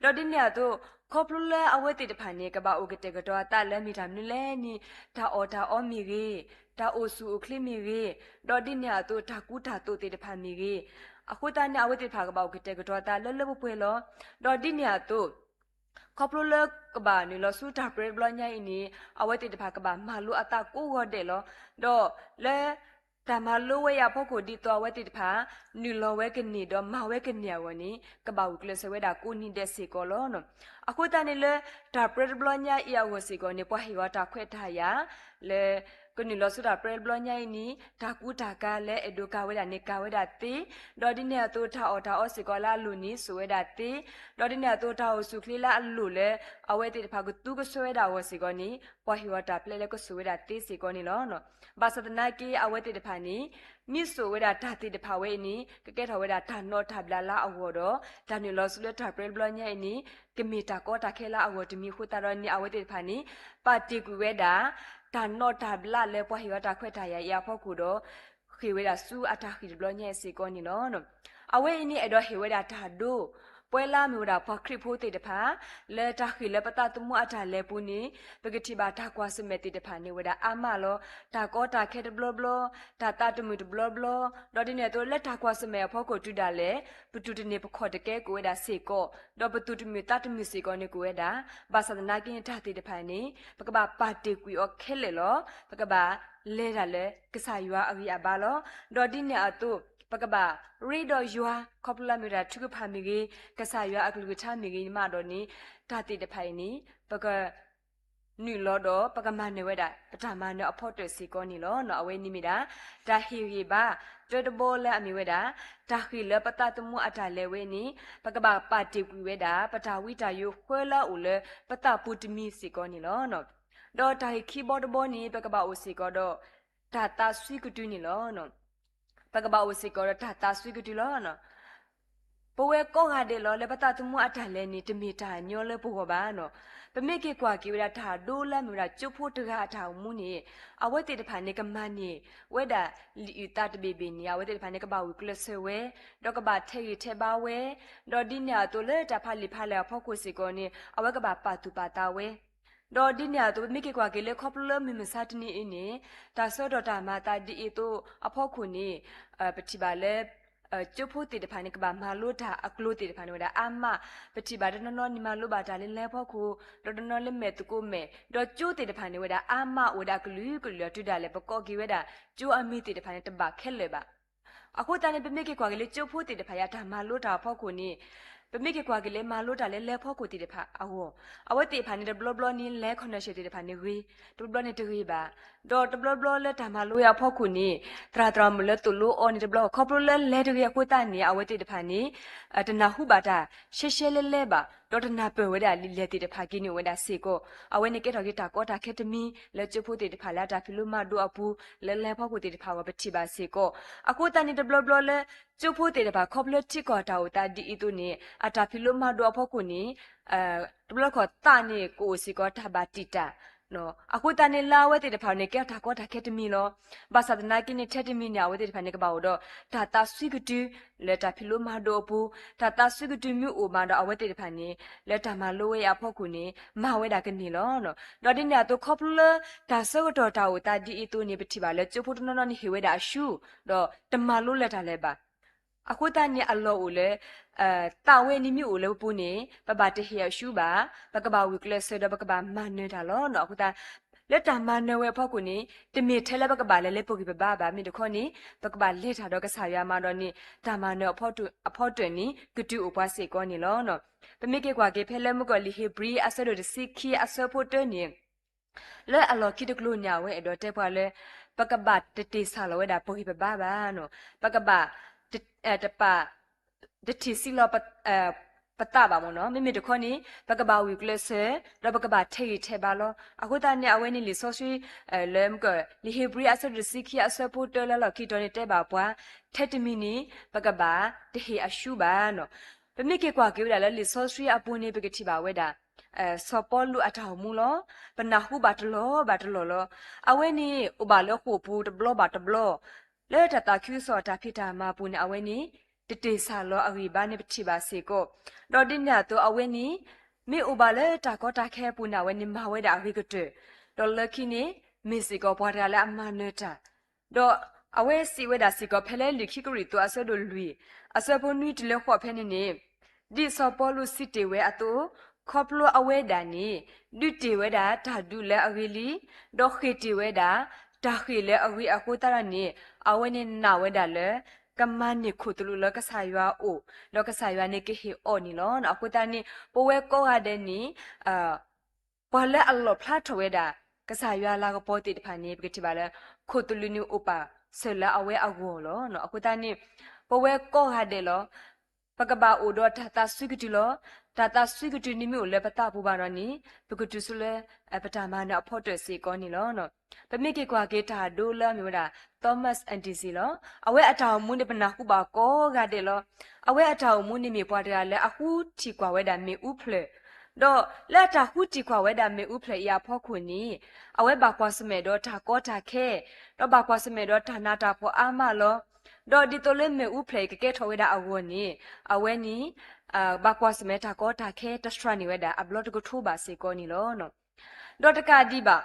ၤ. ဒီးဒ်န့ၣ်အသိး ခီဖျိလၢအဝဲသ့ၣ်တဖၣ်န့ၣ် ကဘၣ်အိၣ်ကတဲာ်ကတီၤအသးလၢမ့ၢ်တၢ်မနုၤလဲၣ်န့ၣ် တၢ်အီၣ်တၢ်အီမ့ၢ်ဂ့ၤ, တၢ်အိၣ်ဆူၣ်အိၣ်ချ့မ့ၢ်ဂ့ၤ, ဒီးဒ်န့ၣ်အသိးတၢ်ကူတၢ်သိးသ့ၣ်တဖၣ်မ့ၢ်ဂ့ၤ, အဃိသတးန့ၣ် အဝဲသ့ၣ်တဖၣ်ကဘၣ်အိၣ်ကတဲာ်ကတီၤအသးလၢလၢပှဲၤပှဲၤလီၤ. ဒီးဒ်န့ၣ်အသိး ခီဖျိလၢကဘၣ်နုာ်လီၤဆူတၢ်ပြၢတဘျီညါအံၤန့ၣ် အဝဲသ့ၣ်တဖၣ်ကဘၣ်မၤလိအသးကိးဂီၤဒဲးလီၤ. ဒီးလၢ တၢ်မၤလိဝဲအံၤအဖီခိၣ် ဒ်သိးအဝဲသ့ၣ်တဖၣ် နုာ်လီၤဝဲကန့ၢ်ဒီးမၤဝဲကန့ၢ်အဂီၢ်န့ၣ် ကဘၣ်ဂုာ်ကျဲးစၢးဝဲဒၣ်ကိးနံၤဒဲးစ့ၢ်ကီးလီၤ. အဃိသတးန့ၣ်လၢ တၢ်ပြၢတဘျီညါအံၤအဂီၢ်စ့ၢ်ကီးန့ၣ် ပှၤဟ့ၣ်ဝဲတၢ်ခွဲးတၢ်ယာ် လၢ ကနုာ်လီၤဆူတၢ်ပြၢတဘျီညါအံၤန့ၣ် တၢ်ကူတၢ်ကၤလၢအဲၣ်ဒိးကၤဝဲဒၣ်န့ၣ် ကၤဝဲဒၣ်သ့, ဒီးဒ်န့ၣ်အသိးတၢ်အီၣ်တၢ်အီစ့ၢ်ကီးလၢအလိၣ်န့ၣ် စိာ်ဝဲဒၣ်သ့, ဒီးဒ်န့ၣ်အသိးတၢ်အိၣ်ဆူၣ်ချ့လၢအလိၣ်လၢ အဝဲသ့ၣ်တဖၣ်ကသူကဆှၢဝဲဒၣ်အဂီၢ်စ့ၢ်ကီးန့ၣ် ပှၤဟ့ၣ်ဝဲတၢ်ပျဲလၢကစိာ်ဝဲဒၣ်သ့စ့ၢ်ကီးန့ၣ်လီၤ. ဘၣ်ဆၣ်သနာ်က့အဝဲသ့ၣ်တဖၣ်န့ၣ် မ့ၢ်စိာ်ဝဲဒၣ်တၢ်သ့ၣ်တဖၣ်ဝဲအံၤန့ၣ် ကကဲထီၣ်ဝဲဒၣ်တၢ်နီၣ်တၢ်ဘျးလၢအဂီၢ်ဒီး တၢ်နုာ်လီၤဆူလၢတၢ်ပြၢတဘျီညါအံၤန့ၣ် ကမ့ၢ်တၢ်ကီတၢ်ခဲလၢအဂီၢ်တမံၤအဃိသတးဒီးန့ၣ် အဝဲသ့ၣ်တဖၣ်န့ၣ် ပာ်တ့ၢ်ကွံာ်ဝဲဒၣ် တၢ်နီၣ်တၢ်ဘျးလၢပှၤဟ့ၣ်ဝဲတၢ်ခွဲးတၢ်ယာ်အံၤအဖီခိၣ်ဒီး ဃ့ၢ်ဝဲဒၣ်ဆူအတၢ်ဃ့ၢ်တဘျီညါအံၤစ့ၢ်ကီးန့ၣ်လီၤ. အဝဲအံၤန့ၣ် အဲၣ်ဒိးဟ့ၣ်ဝဲဒၣ်တၢ်ဒိ ပဝဲလၢအမ့ၢ်ဝဲဒၣ်ပှၤခရံာ်ဖိသ့ၣ်တဖၣ် လၢတၢ်ဃ့ၢ်လၢပသးသမူအတၢ်လဲၤပူၤန့ၣ် ပကထံၣ်ဘၣ်တၢ်ကွၢ်ဆၢၣ်မဲာ်သ့ၣ်တဖၣ်န့ၣ်ဝဲဒၣ်အါမးလီၤ. တၢ်ကီတၢ်ခဲတဘျီဘျီ, တၢ်သးတမုာ်တဘျီဘျီ, ဒီးဒ်န့ၣ်အသိးလၢတၢ်ကွၢ်ဆၢၣ်မဲာ်အဖီခိၣ်တုၤဒၣ်လဲာ် ပတူၢ်တန့ၢ်ပခီၣ်တကဲကိးဝဲဒၣ်စ့ၢ်ကီး, ဒီးပသူၣ်တမုာ်သးတမုာ်စ့ၢ်ကီးန့ၣ်ကိးဝဲဒၣ်, ဘၣ်ဆၣ်သနာ်က့န့ၣ်တၢ်သ့ၣ်တဖၣ်န့ၣ် ပကဘၣ်ပာ်တ့ၢ်ကွံာ်အီၤခဲလၢာ်လီၤ. ပကဘၣ်လဲၤတၢ်လၢကစၢ်ယွၤအဂံၢ်အဘါလီၤ. ဒီးဒ်န့ၣ်အသိး ပကဘၣ်ရ့ဒီးယွၤ ခီဖျိလၢအမ့ၢ်ဝဲဒၣ်ထုကဖၣ်မ့ၢ်ဂ့ၤ, ကစၢ်ယွၤအကလုၢ်ကထါမ့ၢ်ဂ့ၤန့ၣ်မးဒီးန့ၣ် တၢ်သ့ၣ်တဖၣ်အံၤန့ၣ် ပက နုာ်လီၤဒီးပကမၤနၢၤဝဲဒၣ် ပတၢ်မၤနၢၤအဖီတၢၣ်စ့ၢ်ကီးန့ၣ်လီၤ. အဝဲန့ၣ်မ့ၢ်ဒၣ် တၢ်ဟ့ၣ်ဂံၢ်ဘါ တၢတဘီလၢအမ့ၢ်ဝဲဒၣ် တၢ်ဃ့ၢ်လၢပသးသမူအတၢ်လဲၤဝဲန့ၣ် ပကဘၣ်ပာ်တ့ၢ်ကွံာ်ဝဲဒၣ် ပတၢ်ဝံတၢ်ယိးဃၢလၢအအိၣ်လၢပသးပူၤတမံၤစ့ၢ်ကီးန့ၣ်လီၤ. ဒီးတၢ်ဂ့ၢ်ခံဘီတဘီန့ၣ် ပကဘၣ်အိၣ်စ့ၢ်ကီးဒီး တၢ်သးစွံကတုၤန့ၣ်လီၤ. ပကဘၣ်အိၣ်စ့ၢ်ကီးဒီးတၢ်သးစွံကတုၤလီၤ. ပဝဲကိးဂၤဒဲးလီၤ လၢပသးသမူအတၢ်လဲၤန့ၣ် တမ့ၢ်တၢ်ညီလၢပဂီၢ်ဘၣ်နီၤ. ပမ့ၢ်က့ၤကွၢ်က့ၤဝဲဒၣ်တၢ်ဒိလၢအမ့ၢ်ဝဲဒၣ်ကၠိဖိတဂၤအတၢ်အိၣ်မူန့ၣ် အဝဲသ့ၣ်တဖၣ်န့ၣ် ကမၤန့ၢ်ဝဲဒၣ်လံာ်အုၣ်သးတဘ့ၣ်ဘ့ၣ်န့ၣ် အဝဲသ့ၣ်တဖၣ်န့ၣ် ကဘၣ်ဂုာ်ကျဲးစၢးဝဲ, ဒီးကဘၣ်ထဲးဂံၢ်ထဲးဘါဝဲ, ဒီးဒ်န့ၣ်အသိးလၢတၢ်ဖးလံာ်ဖးလဲၢ်အဖီခိၣ်စ့ၢ်ကီးန့ၣ် အဝဲကဘၣ်ပာ်သူၣ်ပာ်သးဝဲ ဒီးဒ်န့ၣ်အသိး ပမ့ၢ်က့ၤကွၢ်က့ၤလၢခီဖျိလၢမုၢ်မဆါတနံၤအံၤန့ၣ် တၢ်ဆၢကတီၢ်တၢ်မၤအသးဒ်အံၤအသိးအဖီခိၣ်န့ၣ် ပထံၣ်ဘၣ်လၢ ကၠိဖိသ့ၣ်တဖၣ်န့ၣ် ကဘၣ်မၤလိတၢ်အကျိၤသ့ၣ်တဖၣ်န့ၣ်ဝဲဒၣ်အါမး, ပထံၣ်ဘၣ်တနီၤနီၤန့ၣ် မၤလိဘၣ်တၢ်လၢလဲၤဖီခိၣ်, ဒီးတနီၤလၢမဲာ်သကိးမဲာ်, ဒီးကၠိသ့ၣ်တဖၣ်န့ၣ်ဝဲဒၣ်အါမးအိၣ်ဝဲဒၣ်အကလုာ်ကလုာ် တုၤဒၣ်လဲာ်ပကိးက့ၤဝဲဒၣ် ကၠိအမံၤသ့ၣ်တဖၣ်န့ၣ် တဘၣ်ခဲလၢာ်ဘၣ်. အဃိသတးန့ၣ် ပမ့ၢ်က့ၤကွၢ်က့ၤလၢကၠိဖိသ့ၣ်တဖၣ်အံၤအတၢ်မၤလိတၢ်အဖီခိၣ်န့ၣ် ပမ့ၢ်က့ၤကွၢ်က့ၤလၢမၤလိတၢ်လၢလဲၤဖီခိၣ်သ့ၣ်တဖၣ်အဂီၢ်, အဝဲသ့ၣ်တဖၣ်န့ၣ် တဘျီဘျီန့ၣ် လဲၤ connection သ့ၣ်တဖၣ်န့ၣ်ဂ့ၤ, တဘျီဘျီန့ၣ်တဂ့ၤဘၣ်. ဒီးတဘျီဘျီလၢတၢ်မၤလိဝဲအဖီခိၣ်န့ၣ် သရၣ်သရၣ်မုၣ်လၢသိၣ်လိအီၤန့ၣ် တဘျီခီဖျိလၢလဲၤတဂ့ၤအဃိသတးန့ၣ် အဝဲသ့ၣ်တဖၣ်န့ၣ် တနၢ်ဟူဘၣ်တၢ်ရှဲရှဲလဲလဲဘၣ်, ဒီးတနၢ်ပၢၢ်ဝဲဒၣ်လံာ်လဲၢ်သ့ၣ်တဖၣ်က့ၤန့ၣ်အိၣ်ဝဲဒၣ်စ့ၢ်ကီး, အဝဲန့ၣ်ကဲထီၣ်က့ၤတၢ်ကီတၢ်ခဲတမံၤ လၢကၠိဖိသ့ၣ်တဖၣ်လၢအတၢ်ဖံးလိမၤဒိးအပူၤ လၢလဲၤဖီခိၣ်သ့ၣ်တဖၣ်အဂီၢ် ပထံၣ်ဘၣ်စ့ၢ်ကီး. အဃိသတးန့ၣ် တဘျီဘျီလၢ ကၠိဖိသ့ၣ်တဖၣ် ခီဖျိထံကီၢ်တၢ်အိၣ်သးဒ်အံၤအသိးန့ၣ် အတၢ်ဖံးလိမၤဒိးအဖီခိၣ်န့ၣ် တဘျီခီၣ်သးန့ၣ် ကအိၣ်စ့ၢ်ကီးတၢ်ဘၣ်တံာ်တာ် အဃိသတးန့ၣ် လၢအဝဲသ့ၣ်တဖၣ်န့ၣ် ကဲထီၣ်တၢ်ကီတၢ်ခဲတမံၤလီၤ. ဘၣ်ဆၣ်သနာ်က့န့ၣ် ထဲတမံၤန့ၣ် အဝဲသ့ၣ်တဖၣ်န့ၣ် ကဘၣ်အိၣ်ဒီး တၢ်သးစွံကတုၤ လၢတၢ်ဖံးလိမၤဒိးအပူၤ, တၢ်သးစွံကတုၤမ့ၢ်အိၣ်မးဒီး အဝဲသ့ၣ်တဖၣ်န့ၣ် လၢတၢ်မၤလိဝဲအံၤအဖီခိၣ်န့ၣ် မၤဝဲဒၣ်ကန့ၢ်လီၤ. ဒီးဒ်န့ၣ်အသိး ခီဖျိလၢ တၢ်ဆၢကတီၢ်တၢ်အိၣ်သးဒ်အံၤအသိးန့ၣ် ပထံၣ်ဘၣ်လၢကၠိဖိတနီၤနီၤန့ၣ် ဟ့ၣ်ဝဲဒၣ်အရှုံး ဒီးတမၤလိလၢတၢ်လၢၤဘၣ်. အဃိသတးန့ၣ် အလီၢ်အိၣ်လၢ သးဝဲန့ၣ်မ့ၢ်အိၣ်လၢပပူၤန့ၣ် ပဘၣ်တဟ့ၣ်အရှုံးဘၣ်, ပကဘၣ်ဂုာ်ကျဲးစၢးဒီးပကဘၣ်မၤနၢၤတၢ်လီၤ. အဃိသတး လၢတၢ်မၤနၢၤဝဲအဖီခိၣ်န့ၣ် တမ့ၢ်ထဲလၢပကဘၣ်လဲၤလၢပဂံၢ်ပဘါဘၣ်, မ့ၢ်တခီန့ၣ် ပကဘၣ်လဲၤတၢ်ဒီးကစၢ်ယွၤမးဒီးန့ၣ် တၢ်မၤနၢၤအဖီတၢၣ်န့ၣ် ကတုၤအိၣ်ပှၤစ့ၢ်ကီးန့ၣ်လီၤ. ပမ့ၢ်က့ၤကွၢ်က့ၤဖဲလၢမုၢ်ကီၢ်လံာ်ဧ့ၤဘြံၤအဆၢဒိၣ်တဆံခံအဆၢဖိတၢန့ၣ် လၢအလီၢ်ခံတကျိၤန့ၣ် အဝဲအဲၣ်ဒိးတဲပှၤလၢ ပကဘၣ်တတ့ၢ်ဆၣ်လီၤဝဲဒၣ်ပဂံၢ်ပဘါဘၣ်နီၤ. ပကဘၣ်တ တပာ် တထံၣ်ဆံးလီၤ ပသးဘၣ်မ့ၢ်နီၤ. မ့မ့ၢ်တခီန့ၣ် ပကဘၣ်ဂုာ်ကျဲးစၢး ဒီးပကဘၣ်ထဲးဂံၢ်ထဲးဘါလီၤ. အဃိသတးန့ၣ် အဝဲန့ၣ်လံာ်စီဆှံ လၢမ့ၢ်က လံာ်ဧ့ၤဘြံၤအဆၢဒိၣ်တဆံခံ အဆၢဖိတၢလၢအလီၢ်ခံတီၤန့ၣ် တဲဘၣ်ပှၤ ထဲတမံၤန့ၣ် ပကဘၣ်တဟ့ၣ်အရှူဘၣ်နီၤ. ပမ့ၢ်က့ၤကွၢ်က့ၤဝဲဒၣ်လၢလံာ်စီဆှံအပူၤန့ၣ် ပကထံၣ်ဘၣ်ဝဲဒၣ် စီၤပီလူးအတၢ်အိၣ်မူလီၤ. ပနၢ်ဟူဘၣ်တလီၢ်ဘၣ်တလီၢ်လီၤ. အဝဲန့ၣ် အိၣ်ဘၣ်လၢဃိာ်ပူၤတဘျီဘၣ်တဘျီ လၢတၢ်သးခုကစီၣ်အတၢ်ဖံးတၢ်မၤအပူၤန့ၣ် အဝဲန့ၣ် တတ့ၢ်ဆၣ်လီၤအဂံၢ်ဘါန့ၣ် ပထံၣ်ဘၣ်စ့ၢ်ကီး. ဒီးဒ်န့ၣ်အသိး အဝဲန့ၣ် မ့ၢ်အိၣ်ဘၣ်လၢတၢ်ကီတၢ်ခဲအပူၤန့ၣ် အဝဲန့ၣ်မၤဝဲဒၣ်အဂ့ၤကတၢၢ်, ဒီးလၢခံန့ၣ် မ့ၢ်စ့ၢ်ကီးပှၤတဂၤလၢအမၤနၢၤတၢ် ဒီးအဝဲစံးဝဲဒၣ်စ့ၢ်ကီး ဖဲလၢလံာ်ခံကရံၣ်သူးအဆၢဒိၣ်လွံၢ် အဆၢဖိနွံတုၤလၢဃိးဖဲန့ၣ်န့ၣ်, ဒ်စီၤပီလူးစံးတ့ၢ်ဝဲအသိး, ခီဖျိအဝဲဒၣ်န့ၣ် ဒုးတ့ၢ်ဝဲဒၣ်တၢ်ဒုးလၢအဂ့ၤလံ, ဒီးဃ့ၢ်တ့ၢ်ဝဲဒၣ် တၢ်ဃ့ၢ်လၢအဂ့ၤအဃိသတးဒီးန့ၣ်, အဝဲန့ၣ်နာ်ဝဲဒၣ်လၢ ကမၤန့ၢ်ခိၣ်သလုးလၢကစၢ်ယွၤအအိၣ်, ဒီးကစၢ်ယွၤန့ၣ်ကဟ့ၣ်အီၤန့ၣ်လီၤ. အဃိသတးန့ၣ် ပဝဲကိးဂၤဒဲးန့ၣ် ပှၤလၢအလီၣ်ဖျါထီၣ်ဝဲဒၣ် ကစၢ်ယွၤလၤကပီၤသ့ၣ်တဖၣ်န့ၣ် ပကထံၣ်ဘၣ်လၢ ခိၣ်သလုးန့ၣ်အိၣ်ပာ်စၢၤလၢအဝဲအဂီၢ်လီၤ. အဃိသတးန့ၣ် ပဝဲကိးဂၤဒဲးလီၤ. ပကဘၣ်အိၣ်ဒီးတၢ်သးစွံကတုၤလီၤ. တၢ်သးစွံကတုၤန့ၣ်မ့ၢ်အိၣ်လၢပသးပူၤဘၣ်ဒီးန့ၣ် ပကတုၤဆူလၢ ပတၢ်မၤနၢၤအဖီတၢၣ်စ့ၢ်ကီးန့ၣ်လီၤ. ပမ့ၢ်က့ၤကွၢ်က့ၤတၢ်ဒိလၢအမ့ၢ်ဝဲဒၣ် Thomas Edison လီၤ. အဝဲအတၢ်အိၣ်မူန့ၣ် ပနၢ်ဟူဘၣ်ကိးဂၤဒဲးလီၤ. အဝဲအတၢ်အိၣ်မူန့ၣ်မ့ၢ်ပှၤတဂၤလၢအဃုထံၣ်ကွၢ်ဝဲဒၣ်မ့ၣ်အူဖျၢၣ်, ဒီးလၢအတၢ်ဃုထံၣ်ကွၢ်ဝဲဒၣ်မ့ၣ်အူဖျၢၣ်အံၤအဖီခိၣ်န့ၣ် အဝဲဘၣ်ကွၢ်ဆၢၣ်မဲာ်ဒီးတၢ်ကီတၢ်ခဲ, ဒီးဘၣ်ကွၢ်ဆၢၣ်မဲာ်ဒီးတၢ်နးတၢ်ဖှီၣ်အါမးလီၤ. ဒီးဒ်သိးလၢမ့ၣ်အူဖျၢၣ်အံၤကကဲထီၣ်ဝဲဒၣ်အဂီၢ်န့ၣ် အဝဲန့ၣ် ဘၣ်ကွၢ်ဆၢၣ်မဲာ်တၢ်ကီတၢ်ခဲတစှၤန့ၢ်ဝဲဒၣ်အဘျီတကထိဘၣ်စ့ၢ်ကီးန့ၣ်လီၤ. ဒီးတကးဒံးဘၣ်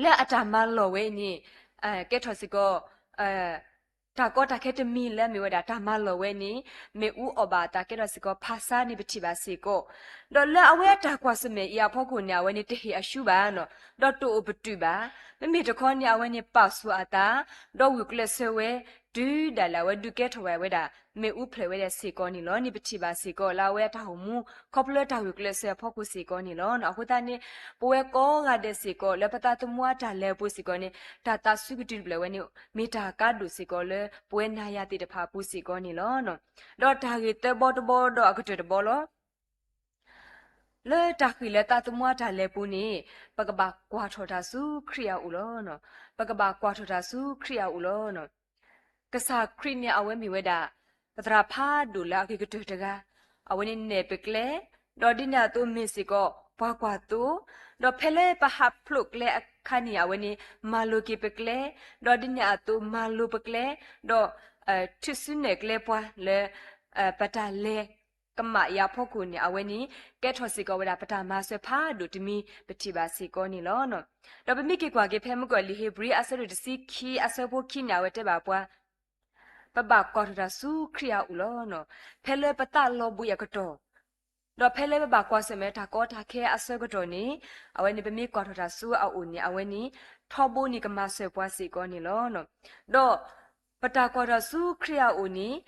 လၢအတၢ်မၤလီၢ်ဝဲအံၤန့ၣ် ကဲထီၣ်စ့ၢ်ကီး တၢ်ကီတၢ်ခဲတမံၤလၢအမ့ၢ်ဝဲဒၣ်တၢ်မၤလီၢ်ဝဲန့ၣ် မ့ၣ်အူအီၣ်ဘၣ်အသးကဲထီၣ်စ့ၢ်ကီးဖးဆါန့ၣ်ပထံၣ်ဘၣ်စ့ၢ်ကီး. ဒီးလၢအဝဲအတၢ်ကွၢ်ဆၢၣ်မဲာ်အံၤအဖီခိၣ်န့ၣ် အဝဲန့ၣ်တဟ့ၣ်အရှူဘၣ်နီၤ, ဒီးတအိၣ်ပတုာ်ဘၣ်. မ့မ့ၢ်တခီန့ၣ် အဝဲန့ၣ်ပာ်ဆူၣ်အသး ဒီးဂုာ်ကျဲးစၢးဝဲ တုၤဒၣ်လဲာ်အဝဲဒုးကဲထီၣ်ဝဲဝဲဒၣ် မ့ၣ်အူဖျၢၣ်ဝဲဒၣ်စ့ၢ်ကီးန့ၣ်လီၤ. န့ၣ်ပထံၣ်ဘၣ်စ့ၢ်ကီးလၢအဝဲအတၢ်အိၣ်မူ ခီဖျိလၢတၢ်ဂုာ်ကျဲးစၢးအဖီခိၣ်စ့ၢ်ကီးန့ၣ်လီၤ. အဃိသတးန့ၣ် ပဝဲကိးဂၤဒဲးစ့ၢ်ကီး လၢပသးသမူအတၢ်လဲၤအပူၤစ့ၢ်ကီးန့ၣ် တၢ်သးစွံကတုၤတဖျၢၣ်ဝဲန့ၣ် မ့ၢ်တၢ်ကါဒိၣ်စ့ၢ်ကီးလၢပဝဲနၤယၤသ့ၣ်တဖၣ်အပူၤစ့ၢ်ကီးန့ၣ်လီၤ. ဒီးတၢ်ဂ့ၢ်သၢဘီတဘီဒီးအကတၢၢ်တဘီလီၤ. လၢတၢ်ဃ့ၢ်လၢသးသမူအတၢ်လဲၤပူၤန့ၣ် ပကဘၣ်ကွၢ်ထီၣ်တၢ်ဆူခရံာ်အအိၣ်လီၤ. ပကဘၣ်ကွၢ်ထီၣ်တၢ်ဆူခရံာ်အအိၣ်လီၤ. ကစၢ်ခရံာ်န့ၣ် အဝဲမ့ၢ်ဝဲဒၣ် ပသရၣ်ဖးဒိၣ်လၢအဂ့ၤကတၢၢ်တဂၤ, အဝဲန့ၣ်နဲၣ်ပကျဲ, ဒီးဒ်န့ၣ်အသိးမ့ၢ်စ့ၢ်ကီး ပှၤကွၢ်သိ, ဒီးဖဲလၢပဟးဖျိးကျဲအခါန့ၣ် အဝဲန့ၣ် မၤလိက့ၤပကျဲ, ဒီးဒ်န့ၣ်အသိးမၤလိပကျဲ, ဒီး ထုးစုနဲၣ်ကျဲပှၤလၢ ပတၢ်လဲၤကမၣ်အံၤအဖီခိၣ်န့ၣ် အဝဲန့ၣ် ကဲထီၣ်စ့ၢ်ကီးဝဲဒၣ်ပတၢ်မၤစၢၤဖးဒိၣ်တမံၤ ပထံၣ်ဘၣ်စ့ၢ်ကီးန့ၣ်လီၤ. ဒီးပမ့ၢ်က့ၤကွၢ်က့ၤဖဲမုၢ်ကီၢ်လံာ်ဧ့ၤဘြံၤအဆၢဒိၣ်တဆံခံအဆၢဖိခံန့ၣ် အဝဲတဲဘၣ်ပှၤ ပဘၣ်ကွၢ်ထီၣ်တၢ်ဆူခရံာ်အအိၣ်လီၤ. ဖဲလၢပသးလီၤဘှံးအကတီၢ်, ဒီးဖဲလၢပဘၣ်ကွၢ်ဆၢၣ်မဲာ်တၢ်ကီတၢ်ခဲအဆၢကတီၢ်န့ၣ်, အဝဲန့ၣ်ပမ့ၢ်ကွၢ်ထီၣ်တၢ်ဆူအအိၣ်န့ၣ် အဝဲန့ၣ် ထီဘိန့ၣ်ကမၤစၢၤပှၤစ့ၢ်ကီးန့ၣ်လီၤ. ဒီးပတၢ်ကွၢ်ထီၣ်ဆူခရံာ်အအိၣ်န့ၣ်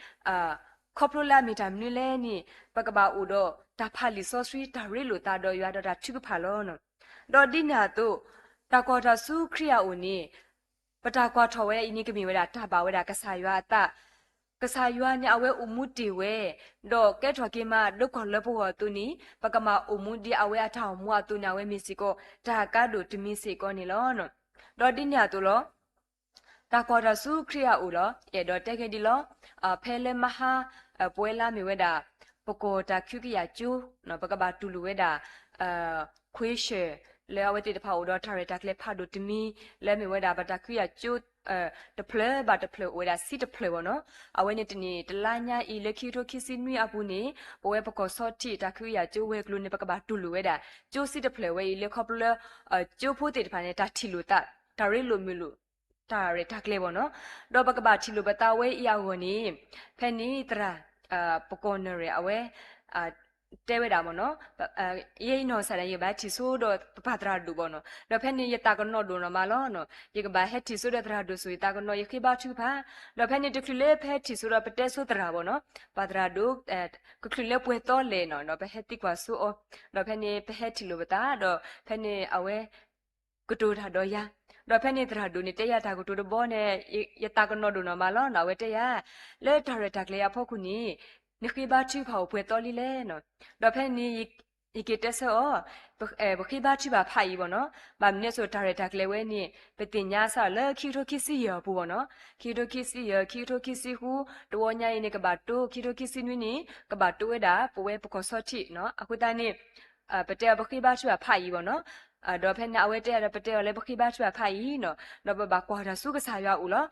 ခီဖျိလၢအမ့ၢ်တၢ်မနုၤလဲၣ်န့ၣ် ပကဘၣ်အိၣ်ဒီးတၢ်ဖးလံာ်စီဆှံ တၢ်ရ့လိာ်သးဒီးယွၤဒီးတၢ်ထုကဖၣ်လီၤ. ဒီးဒ်န့ၣ်အသိး တၢ်ကွၢ်ထီၣ်ဆူခရံာ်အအိၣ်န့ၣ် ပတၢ်ကွၢ်ထီၣ်ဝဲအံၤန့ၣ် ကမ့ၢ်ဝဲဒၣ်တၢ်ဘၣ်ဝဲဒၣ်ကစၢ်ယွၤအသး, ကစၢ်ယွၤန့ၣ် အဝဲအိၣ်မူတ့ၢ်ဝဲ, ဒီးကဲထီၣ်က့ၤမး ဒိကီၢ်လၢပဂီၢ်အသိးန့ၣ် ပကမၤအိၣ်မူဒ်အဝဲအတၢ်အိၣ်မူအသိးန့ၣ် အဝဲမ့ၢ်စ့ၢ်ကီး တၢ်ကါဒိၣ်တမံၤစ့ၢ်ကီးန့ၣ်လီၤ. ဒီးဒ်န့ၣ်အသိးလီၤ. တၢ်ကွၢ်ထီၣ်ဆူခရံာ်အအိၣ်လီၤ. ယအဲၣ်ဒိးတဲက့ၤဒ်လီၤ. ဖဲလၢမဟါ ပဝဲလၢအမ့ၢ်ဝဲဒၣ် ပကီၢ်တၢ်ခွံကယၤကၠိ ပကဘၣ်တူၢ်လိာ်ဝဲဒၣ် ခွ့ဆၢၣ် လၢအဝဲသ့ၣ်တဖၣ်အိၣ်ဒီးတၢ်ရဲၣ်တၢ်ကျဲၤဖးဒိၣ်တမံၤ လၢအမ့ၢ်ဝဲဒၣ်ပတၢ်ခွံကယၤကၠိ တဖျၢၣ်ဘၣ်တဖျၢၣ်အိၣ်ဝဲဒၣ်ဆံတဖျၢၣ်ဘၣ်နီၤ. အဝဲန့ၣ်တနံၣ်တလါညါအံၤလၢခံကထိခံဆံနွံအပူၤန့ၣ် ပဝဲပကီၢ်ဆီထံးတၢ်ခွံကယၤကၠိဝဲၤကျိၤန့ၣ် ပကဘၣ်တူၢ်လိာ်ဝဲဒၣ် ကၠိဆံတဖျၢၣ်ဝဲအံၤလၢခီဖျိလၢ ကၠိဖိသ့ၣ်တဖၣ်န့ၣ် တၢ်ထံၣ်လိာ်သး တၢ်ရ့လိာ်မုာ်လိာ် တၢ်ရဲၣ်တၢ်ကျဲၤဘၣ်နီၤ. ဒီးပကဘၣ်ထံၣ်လိာ်ပသးဝဲအံၤအဂီၢ်န့ၣ် ဖဲန့ၣ်သရၣ် ပကီၢ်နၢ်ရဲၣ်အဝဲ တဲဝဲဒၣ်ဘၣ်နီၤ, ယဲအံၤနီၢ်ကစၢ်ဒၣ် ယကဘၣ်ဟဲထံၣ်ဆိဒီးပပၢ်သရၣ်ဒိၣ်ဘၣ်နီၤ. ဒီးဖဲန့ၣ်ယသးကနီၣ်ဒိၣ်နီၢ်မးလီၤ. ယကဘၣ်ဟဲထံၣ်ဆိဒီးသရၣ်ဒိၣ်ဆိ ယသးကနီၣ်ယဃ့ဘါထုကဖၣ်. ဒီးဖဲန့ၣ်တချုးလၢပဟဲထံၣ်ဆိဒီးပတဲဆိသရၣ်ဘၣ်နီၤ, ပၢ်သရၣ်ဒိၣ် ကချုးလၢပှဲၤသီလဲၣ်နီၤ, ဒီးပဟဲသံကွၢ်ဆိအီၤ, ဒီးဖဲန့ၣ်ပဟဲထံၣ်လိာ်ပသး, ဒီးဖဲန့ၣ်အဝဲ ကတိၤတၢ်ဒီးယၤ, ဒီးဖဲန့ၣ်သရၣ်ဒိၣ်န့ၣ်တဲယၤတၢ်ကတိၤတဘီန့ၣ် ယသးကနီၤဒိၣ်နီၢ်မးလီၤနီၤ. အဝဲတဲယၤ လၢတၢ်ရဲၣ်တၢ်ကျဲၤအဖီခိၣ်န့ၣ် နဃ့ဘါထုကဖၣ်အိၣ်ပှဲၤသီလံလဲၣ်နီၤ. ဒီးဖဲန့ၣ် ယက့ၤတဲဆၢအီၤ ပဃ့ဘါထုကဖၣ်ဖးအံၤဘၣ်နီၤ. ဘၣ်မနုၤအသိးတၢ်ရဲၣ်တၢ်ကျဲၤဝဲန့ၣ် ပသ့ၣ်ညါစ့ၢ်လၢခံကထိခံဆံယဲၢ်အပူၤဘၣ်နီၤ. ခံကထိခံဆံယဲၢ် ခံကထိခံဆံဃု တဝီညါအံၤန့ၣ် ကဘၣ်တိ ခံကထိခံဆံနွံန့ၣ် ကဘၣ်တိဝဲဒၣ် ပဝဲပကီၢ်ဆီထံးနီၤ. အဃိသတးန့ၣ် ပတဲအီၤပဃ့ဘါထုကဖၣ်ဖးအံၤဘၣ်နီၤ. ဒီးဖဲန့ၣ်အဝဲတဲယၤဒီး ပတဲအီၤလၢပဃ့ဘါထုကဖၣ်ဖးအံၤနီၤ, ဒီးပဘၣ်ကွၢ်တၢ်ဆူကစၢ်ယွၤအအိၣ်လီၤ.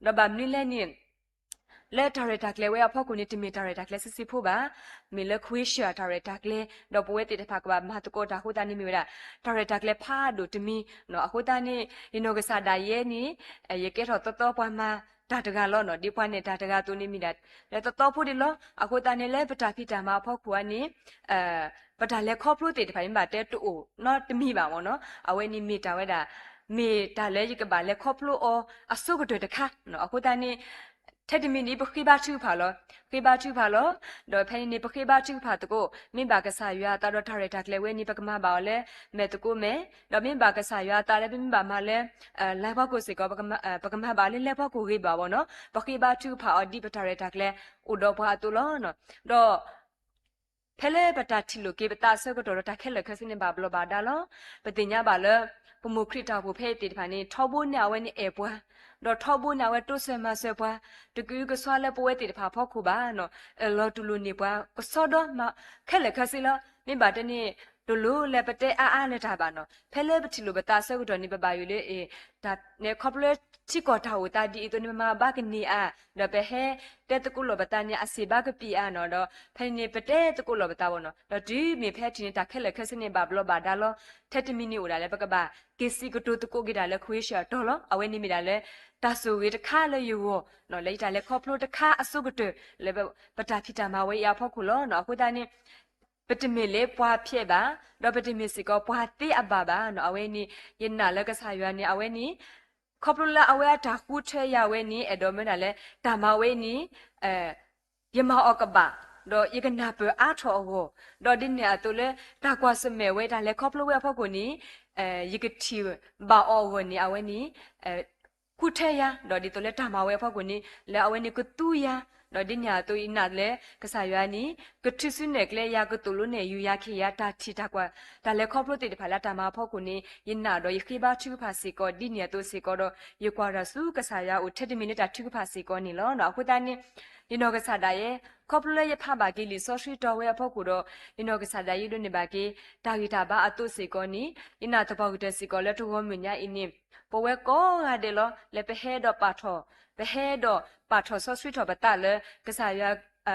ဒီးဘၣ်မနုၤလဲၣ်န့ၣ် လၢတၢ်ရဲၣ်တၢ်ကျဲၤဝဲအဖီခိၣ်န့ၣ် တမ့ၢ်တၢ်ရဲၣ်တၢ်ကျဲၤဆံးဆံးဖိဘၣ်, မ့ၢ်လၢခဝ့ၡၢၣ်တၢ်ရဲၣ်တၢ်ကျဲၤ, ဒီးပဝဲသ့ၣ်တဖၣ်ကဘၣ်မၤသကိးတၢ်အဃိသတးန့ၣ်မ့ၢ်ဝဲဒၣ် တၢ်ရဲၣ်တၢ်ကျဲၤဖးဒိၣ်တမံၤနီၤ. အဃိသတးန့ၣ် ယနီၢ်ကစၢ်ဒၣ်ယဲန့ၣ် ယကဲထီၣ်သီသီပှၤမၤတၢ်တဂၤလီၤနီၤ. ဒ်ပှၤနဲၣ်တၢ်တဂၤအသိးန့ၣ်မ့ၢ်ဒၣ် လၢသီသီဖိဒံးလီၤ. အဃိသတးန့ၣ် လၢပတၢ်ဖံးတၢ်မၤအဖီခိၣ်ဧါန့ၣ် ပတၢ်လဲၤခီဖျိသ့ၣ်တဖၣ်န့ၣ် မ့ၢ်ဘၣ်တဲတအိၣ်နီတမံၤဘၣ်မ့ၢ်နီၤ. အဝဲန့ၣ်မ့ၢ်တၢ်ဝဲဒၣ် မ့ၢ်တၢ်လၢယကဘၣ်လဲၤခီဖျိအီၤအဆိကတၢၢ်တခါနီၤ. အဃိသတးန့ၣ် ထဲတမံၤန့ၣ် ပဃ့ဘါထုကဖၣ်လီၤ. ဃ့ဘါထုကဖၣ်လီၤ. ဒီးဖဲန့ၣ်န့ၣ် ပဃ့ဘါထုကဖၣ်သကိး မ့ၢ်ဘၣ်ကစၢ်ယွၤအသးဒီးတၢ်ရဲၣ်တၢ်ကျဲၤဝဲန့ၣ် ပကမၤဘၣ်အီၤလၢ မဲာ်သကိးမဲာ်, ဒီးမ့ၢ်ဘၣ်ကစၢ်ယွၤအသးလၢပမ့ၢ်ဘၣ်မၤလၢ လဲၤဖီခိၣ်စ့ၢ်ကီး ပကမၤဘၣ်လၢလဲၤဖီခိၣ်ဂ့ၤဘၣ်ဘၣ်နီၤ. ပဃ့ဘါထုကဖၣ်အီၤဒ်ပတၢ်ရဲၣ်တၢ်ကျဲၤအိၣ်ဒီးပှၤအသိးလီၤ. ဒီး ဖဲလၢပတၢ်ထံၣ်လိာ်က့ၤပသးအဆၢကတီၢ်ဒီးတၢ်ခဲလၢာ်ခဲဆ့န့ၣ် ဘၣ်ဘျီးဘၣ်ဒါလီၤ. ပသ့ၣ်ညါဘၣ်လၢ ပမိၢ်ခရံာ်တၢ်အိၣ်ဖှိၣ်ဖဲအံၤသ့ၣ်တဖၣ်န့ၣ် ထီဘိန့ၣ်အဝဲန့ၣ်အဲၣ်ပှၤ, ဒီးထီဘိန့ၣ်အဝဲတိစၢၤမၤစၢၤပှၤ, တကအုကစွါလၢပဝဲသ့ၣ်တဖၣ်အဖီခိၣ်ဘၣ်နီၤ. အၢၣ်လီၤတူၢ်လိာ်န့ၢ်ပှၤ ကစီဒီ ခဲလၢာ်ခဲဆ့လီၤ. မ့ၢ်ဘၣ်တဲန့ၣ် တလိၣ်လၢပတဲအါအါလၢၤတၢ်ဘၣ်နီၤ. ဖဲလၢပထံၣ်လိာ်ပသးအဆၢကတီၢ်န့ၣ် ပဘၣ်ယိၣ်လၢ တၢ်န့ၣ် ခီဖျိလၢထံကီၢ်တၢ်အိၣ်သးဒ်အံၤအသိးန့ၣ် ပမၤဘၣ်ကန့ၢ်အါ, ဒီးပဟဲတဲသကိးလိာ်ပသးန့ၣ် အစံးဘၣ်ကပံာ်အါနီၤ, ဒီးဖဲန့ၣ်န့ၣ် ပတဲသကိးလိာ်ပသးဘၣ်နီၤ, ဒီးတုၤမ့ၢ်ဖဲထံၣ်န့ၣ် တၢ်ခဲလၢာ်ခဲဆ့န့ၣ် ဘၣ်ဘျီးဘၣ်ဒါလီၤ. ထဲတမံၤန့ၣ်အိၣ်ဒၣ်လၢ ပကဘၣ်က့ၤစံးကတိၤသကိးက့ၤတၢ်လၢခဝ့ၡၢၣ်အတီလီၤ. အဝဲန့ၣ်မ့ၢ်ဒၣ်လၢ တၢ်ဆိၣ်ဂ့ၤတခါလၢယဂီၢ်နီၤ, လၢယတၢ်လဲၤခီဖျိတခါအဆိကတၢၢ် လၢပတၢ်ဖံးတၢ်မၤဝဲအံၤအဖီခိၣ်လီၤ. အဃိသတးန့ၣ် ပတမ့ၢ်လၢပှၤဖျဲးဘၣ်, ဒီးပတမ့ၢ်စ့ၢ်ကီးပှၤသ့အဘၣ်ဘၣ်နီၤ. အဝဲန့ၣ် ယနာ်လၢကစၢ်ယွၤန့ၣ် အဝဲန့ၣ် ခီဖျိလၢအဝဲအတၢ်ဃုထၢယၤဝဲန့ၣ် အဲၣ်ဒိးမၢဒၣ်လၢ တၢ်မၤဝဲအံၤန့ၣ် ယမၤအီၤကဘၣ်, ဒီးယကနၢ်ပၢၢ်အါထီၣ်အဂီၢ်, ဒီးဒ်န့ၣ်အသိးလၢ တၢ်ကွၢ်ဆၢၣ်မဲာ်ဝဲတၢ်လဲၤခီဖျိဝဲအဖီခိၣ်န့ၣ် ယကထံၣ်ဘၣ်အီၤအဂီၢ်န့ၣ် အဝဲန့ၣ် ဃုထၢယၤ, ဒီးဒ်သိးလၢတၢ်မၤဝဲအဖီခိၣ်န့ၣ် လၢအဝဲန့ၣ်ကသူယၤ, ဒီးဒ်န့ၣ်အသိးယနာ်လၢ ကစၢ်ယွၤန့ၣ် ကထုးစုနဲၣ်ကျဲယၤ ကသိၣ်လိနဲၣ်ယူၤယၤ ခ့ယၤ တၢ်ထံၣ်တၢ်ကွၢ် တၢ်လဲၤခီဖျိသ့ၣ်တဖၣ်လၢအတၢ်မၤအဖီခိၣ်န့ၣ် ယနာ်ဒီးယဃ့ဘါထုကဖၣ်စ့ၢ်ကီး ဒ်န့ၣ်အသိးစ့ၢ်ကီးဒီး ယကွၢ်တၢ်ဆူကစၢ်ယွၤအအိၣ် ထဲတမံၤလၢတၢ်ထုကဖၣ်စ့ၢ်ကီးန့ၣ်လီၤ. အဃိသတးန့ၣ် ယနီၢ်ကစၢ်ဒၣ်ယဲ ခီဖျိလၢယဖးဘၣ်က့ၤလံာ်စီဆှံတီဝဲအဖီခိၣ်ဒီး ယနီၢ်ကစၢ်ဒၣ်ယဲဒိးန့ၢ်ဘၣ်က့ၤ တၢ်ဂံၢ်တၢ်ဘါအသိးစ့ၢ်ကီးန့ၣ် ယနာ်သပှၢ်ကတၢၢ်စ့ၢ်ကီးလၢတဂီၤမုၢ်ညါအံၤန့ၣ် ပဝဲကိးဂၤဒဲးလီၤ လၢပဟဲဒီးပာ်ထီၣ် ပဟဲဒီးပာ်ထီၣ်စီဆှံထီၣ်ပသးလၢ ကစၢ်ယွၤ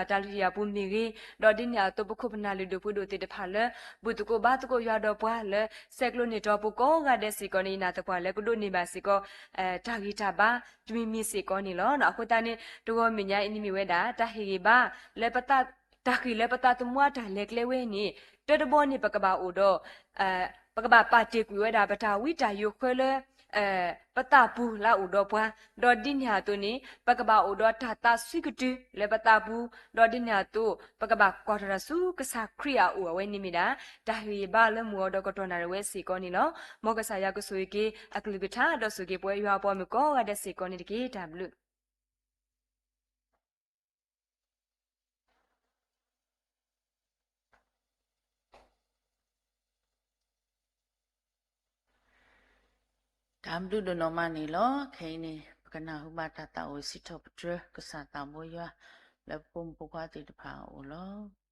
တၢ်လုၢ်ဟံၣ်အပူၤမ့ၢ်ဂ့ၤ, ဒီးဒ်န့ၣ်အသိး ပခိၣ်ပနၢ်လုၢ်ဒိၣ်ပှ့ၤဒိၣ်သ့ၣ်တဖၣ်လၢ ဘူၣ်သကိးဘါသကိးယွၤဒီးပှၤလၢ ဆဲးကျိးန့ၢ်တီၤပူၤကိးဂၤဒဲးစ့ၢ်ကီးန့ၣ် ယနာ်သပှၢ်လၢကဒိးန့ၢ်ဘၣ်စ့ၢ်ကီး တၢ်ဂံၢ်တၢ်ဘါတမံၤမံၤစ့ၢ်ကီးန့ၣ်လီၤ. အဃိသတးန့ၣ် တဂီၤမုၢ်ညါအံၤန့ၣ်မ့ၢ်ဝဲဒၣ် တၢ်ဟ့ၣ်ဂံၢ်ဘါ လၢပသး တၢ်ဃံၢ်လၢပသးသမူအတၢ်လဲၤကျဲဝဲန့ၣ် တၢတဘီန့ၣ် ပကဘၣ်အိၣ်ဒီး ပကဘၣ်ပာ်တ့ၢ်ကွံာ်ဝဲဒၣ် ပတၢ်ဝံတၢ်ယိးဃၢလၢ ပသးပူၤလၢအအိၣ်ဒီးပှၤ, ဒီးဒ်န့ၣ်အသိးန့ၣ် ပကဘၣ်အိၣ်ဒီးတၢ်သးစွံကတုၤလၢပသးပူၤ, ဒီးဒ်န့ၣ်အသိး ပကဘၣ်ကွၢ်ထီၣ်တၢ်ဆူကစၢ်ခရံာ်အအိၣ် အဝဲန့ၣ်မ့ၢ်ဒၣ် တၢ်ဟ့ၣ်ဂံၢ်ဘါလၢမုၢ်ဂီၤဒီးကတီၢ်နၣ်ရံၣ်ဝဲစ့ၢ်ကီးန့ၣ်လီၤ. မ်ကစၢ်ယွၤကဆိၣ်ဂ့ၤက့ၤအကလုၢ်ကထါ ဒီးဆိၣ်ဂ့ၤက့ၤပဝဲယွၤအပှၤမုၣ်ကိးဂၤဒဲးစ့ၢ်ကီးန့ၣ်တက့ၢ်. တၢ်ဘျုးတၢ်ဘျုးဒိၣ်နီၢ်မးန့ၣ်လီၤ. ခဲအံၤန့ၣ် ပကနၢ်ဟူဘၣ်တၢ်သးအိၣ်စံးထီၣ်ပတြၢၤ ကစၢ်သးဘိယွၤ လၢပဖိမုၣ်ဖိခွါသ့ၣ်တဖၣ်အအိၣ်လီၤ.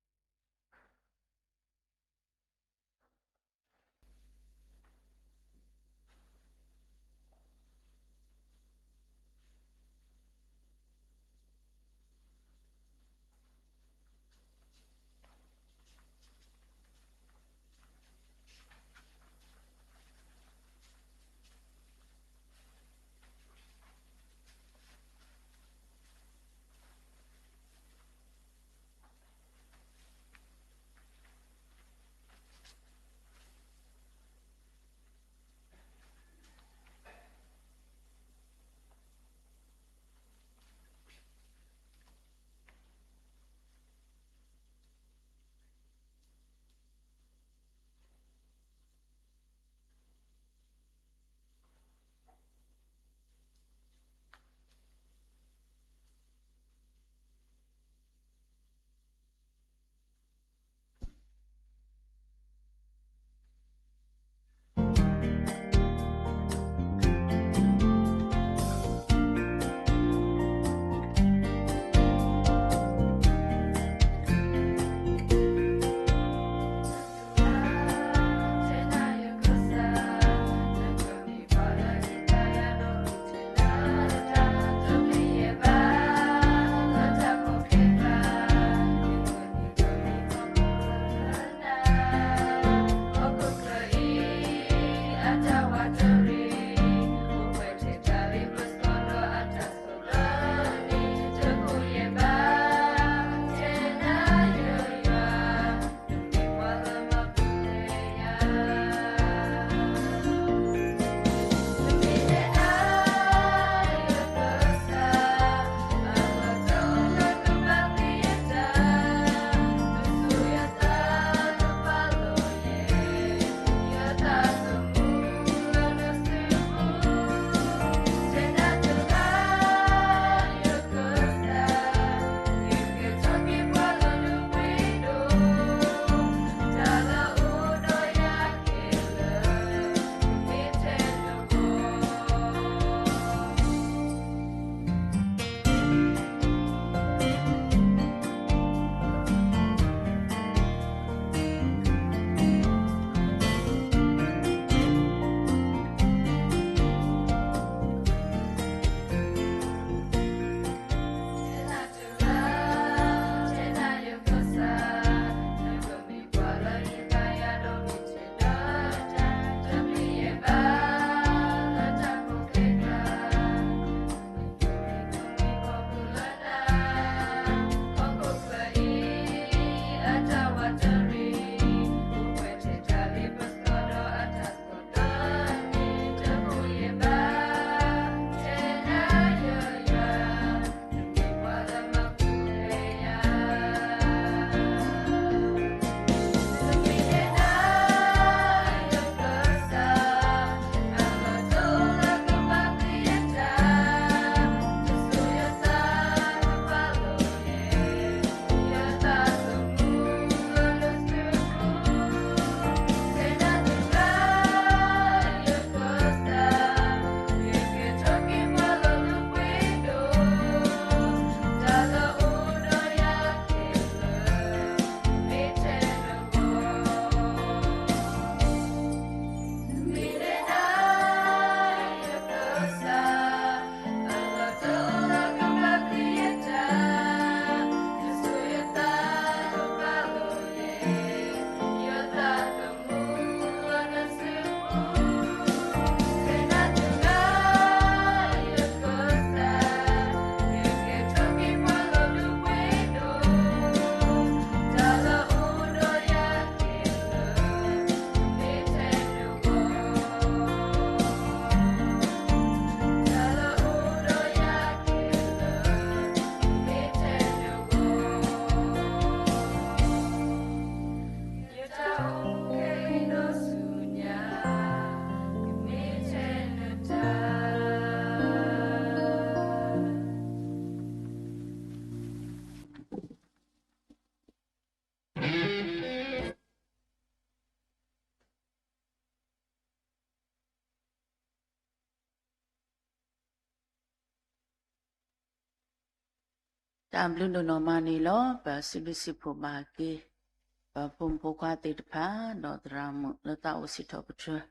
တၢ်ဘျုးဒိၣ်နီၢ်မးန့ၣ်လီၤ. ပစံးဘျုးစံးဖှိၣ်ဘၣ်က့ၤ ပဖိမုၣ်ဖိခွါသ့ၣ်တဖၣ် ဒီးသရၣ်မုၣ်လၢသးအိၣ်စံးထီၣ်ပတြၢၤ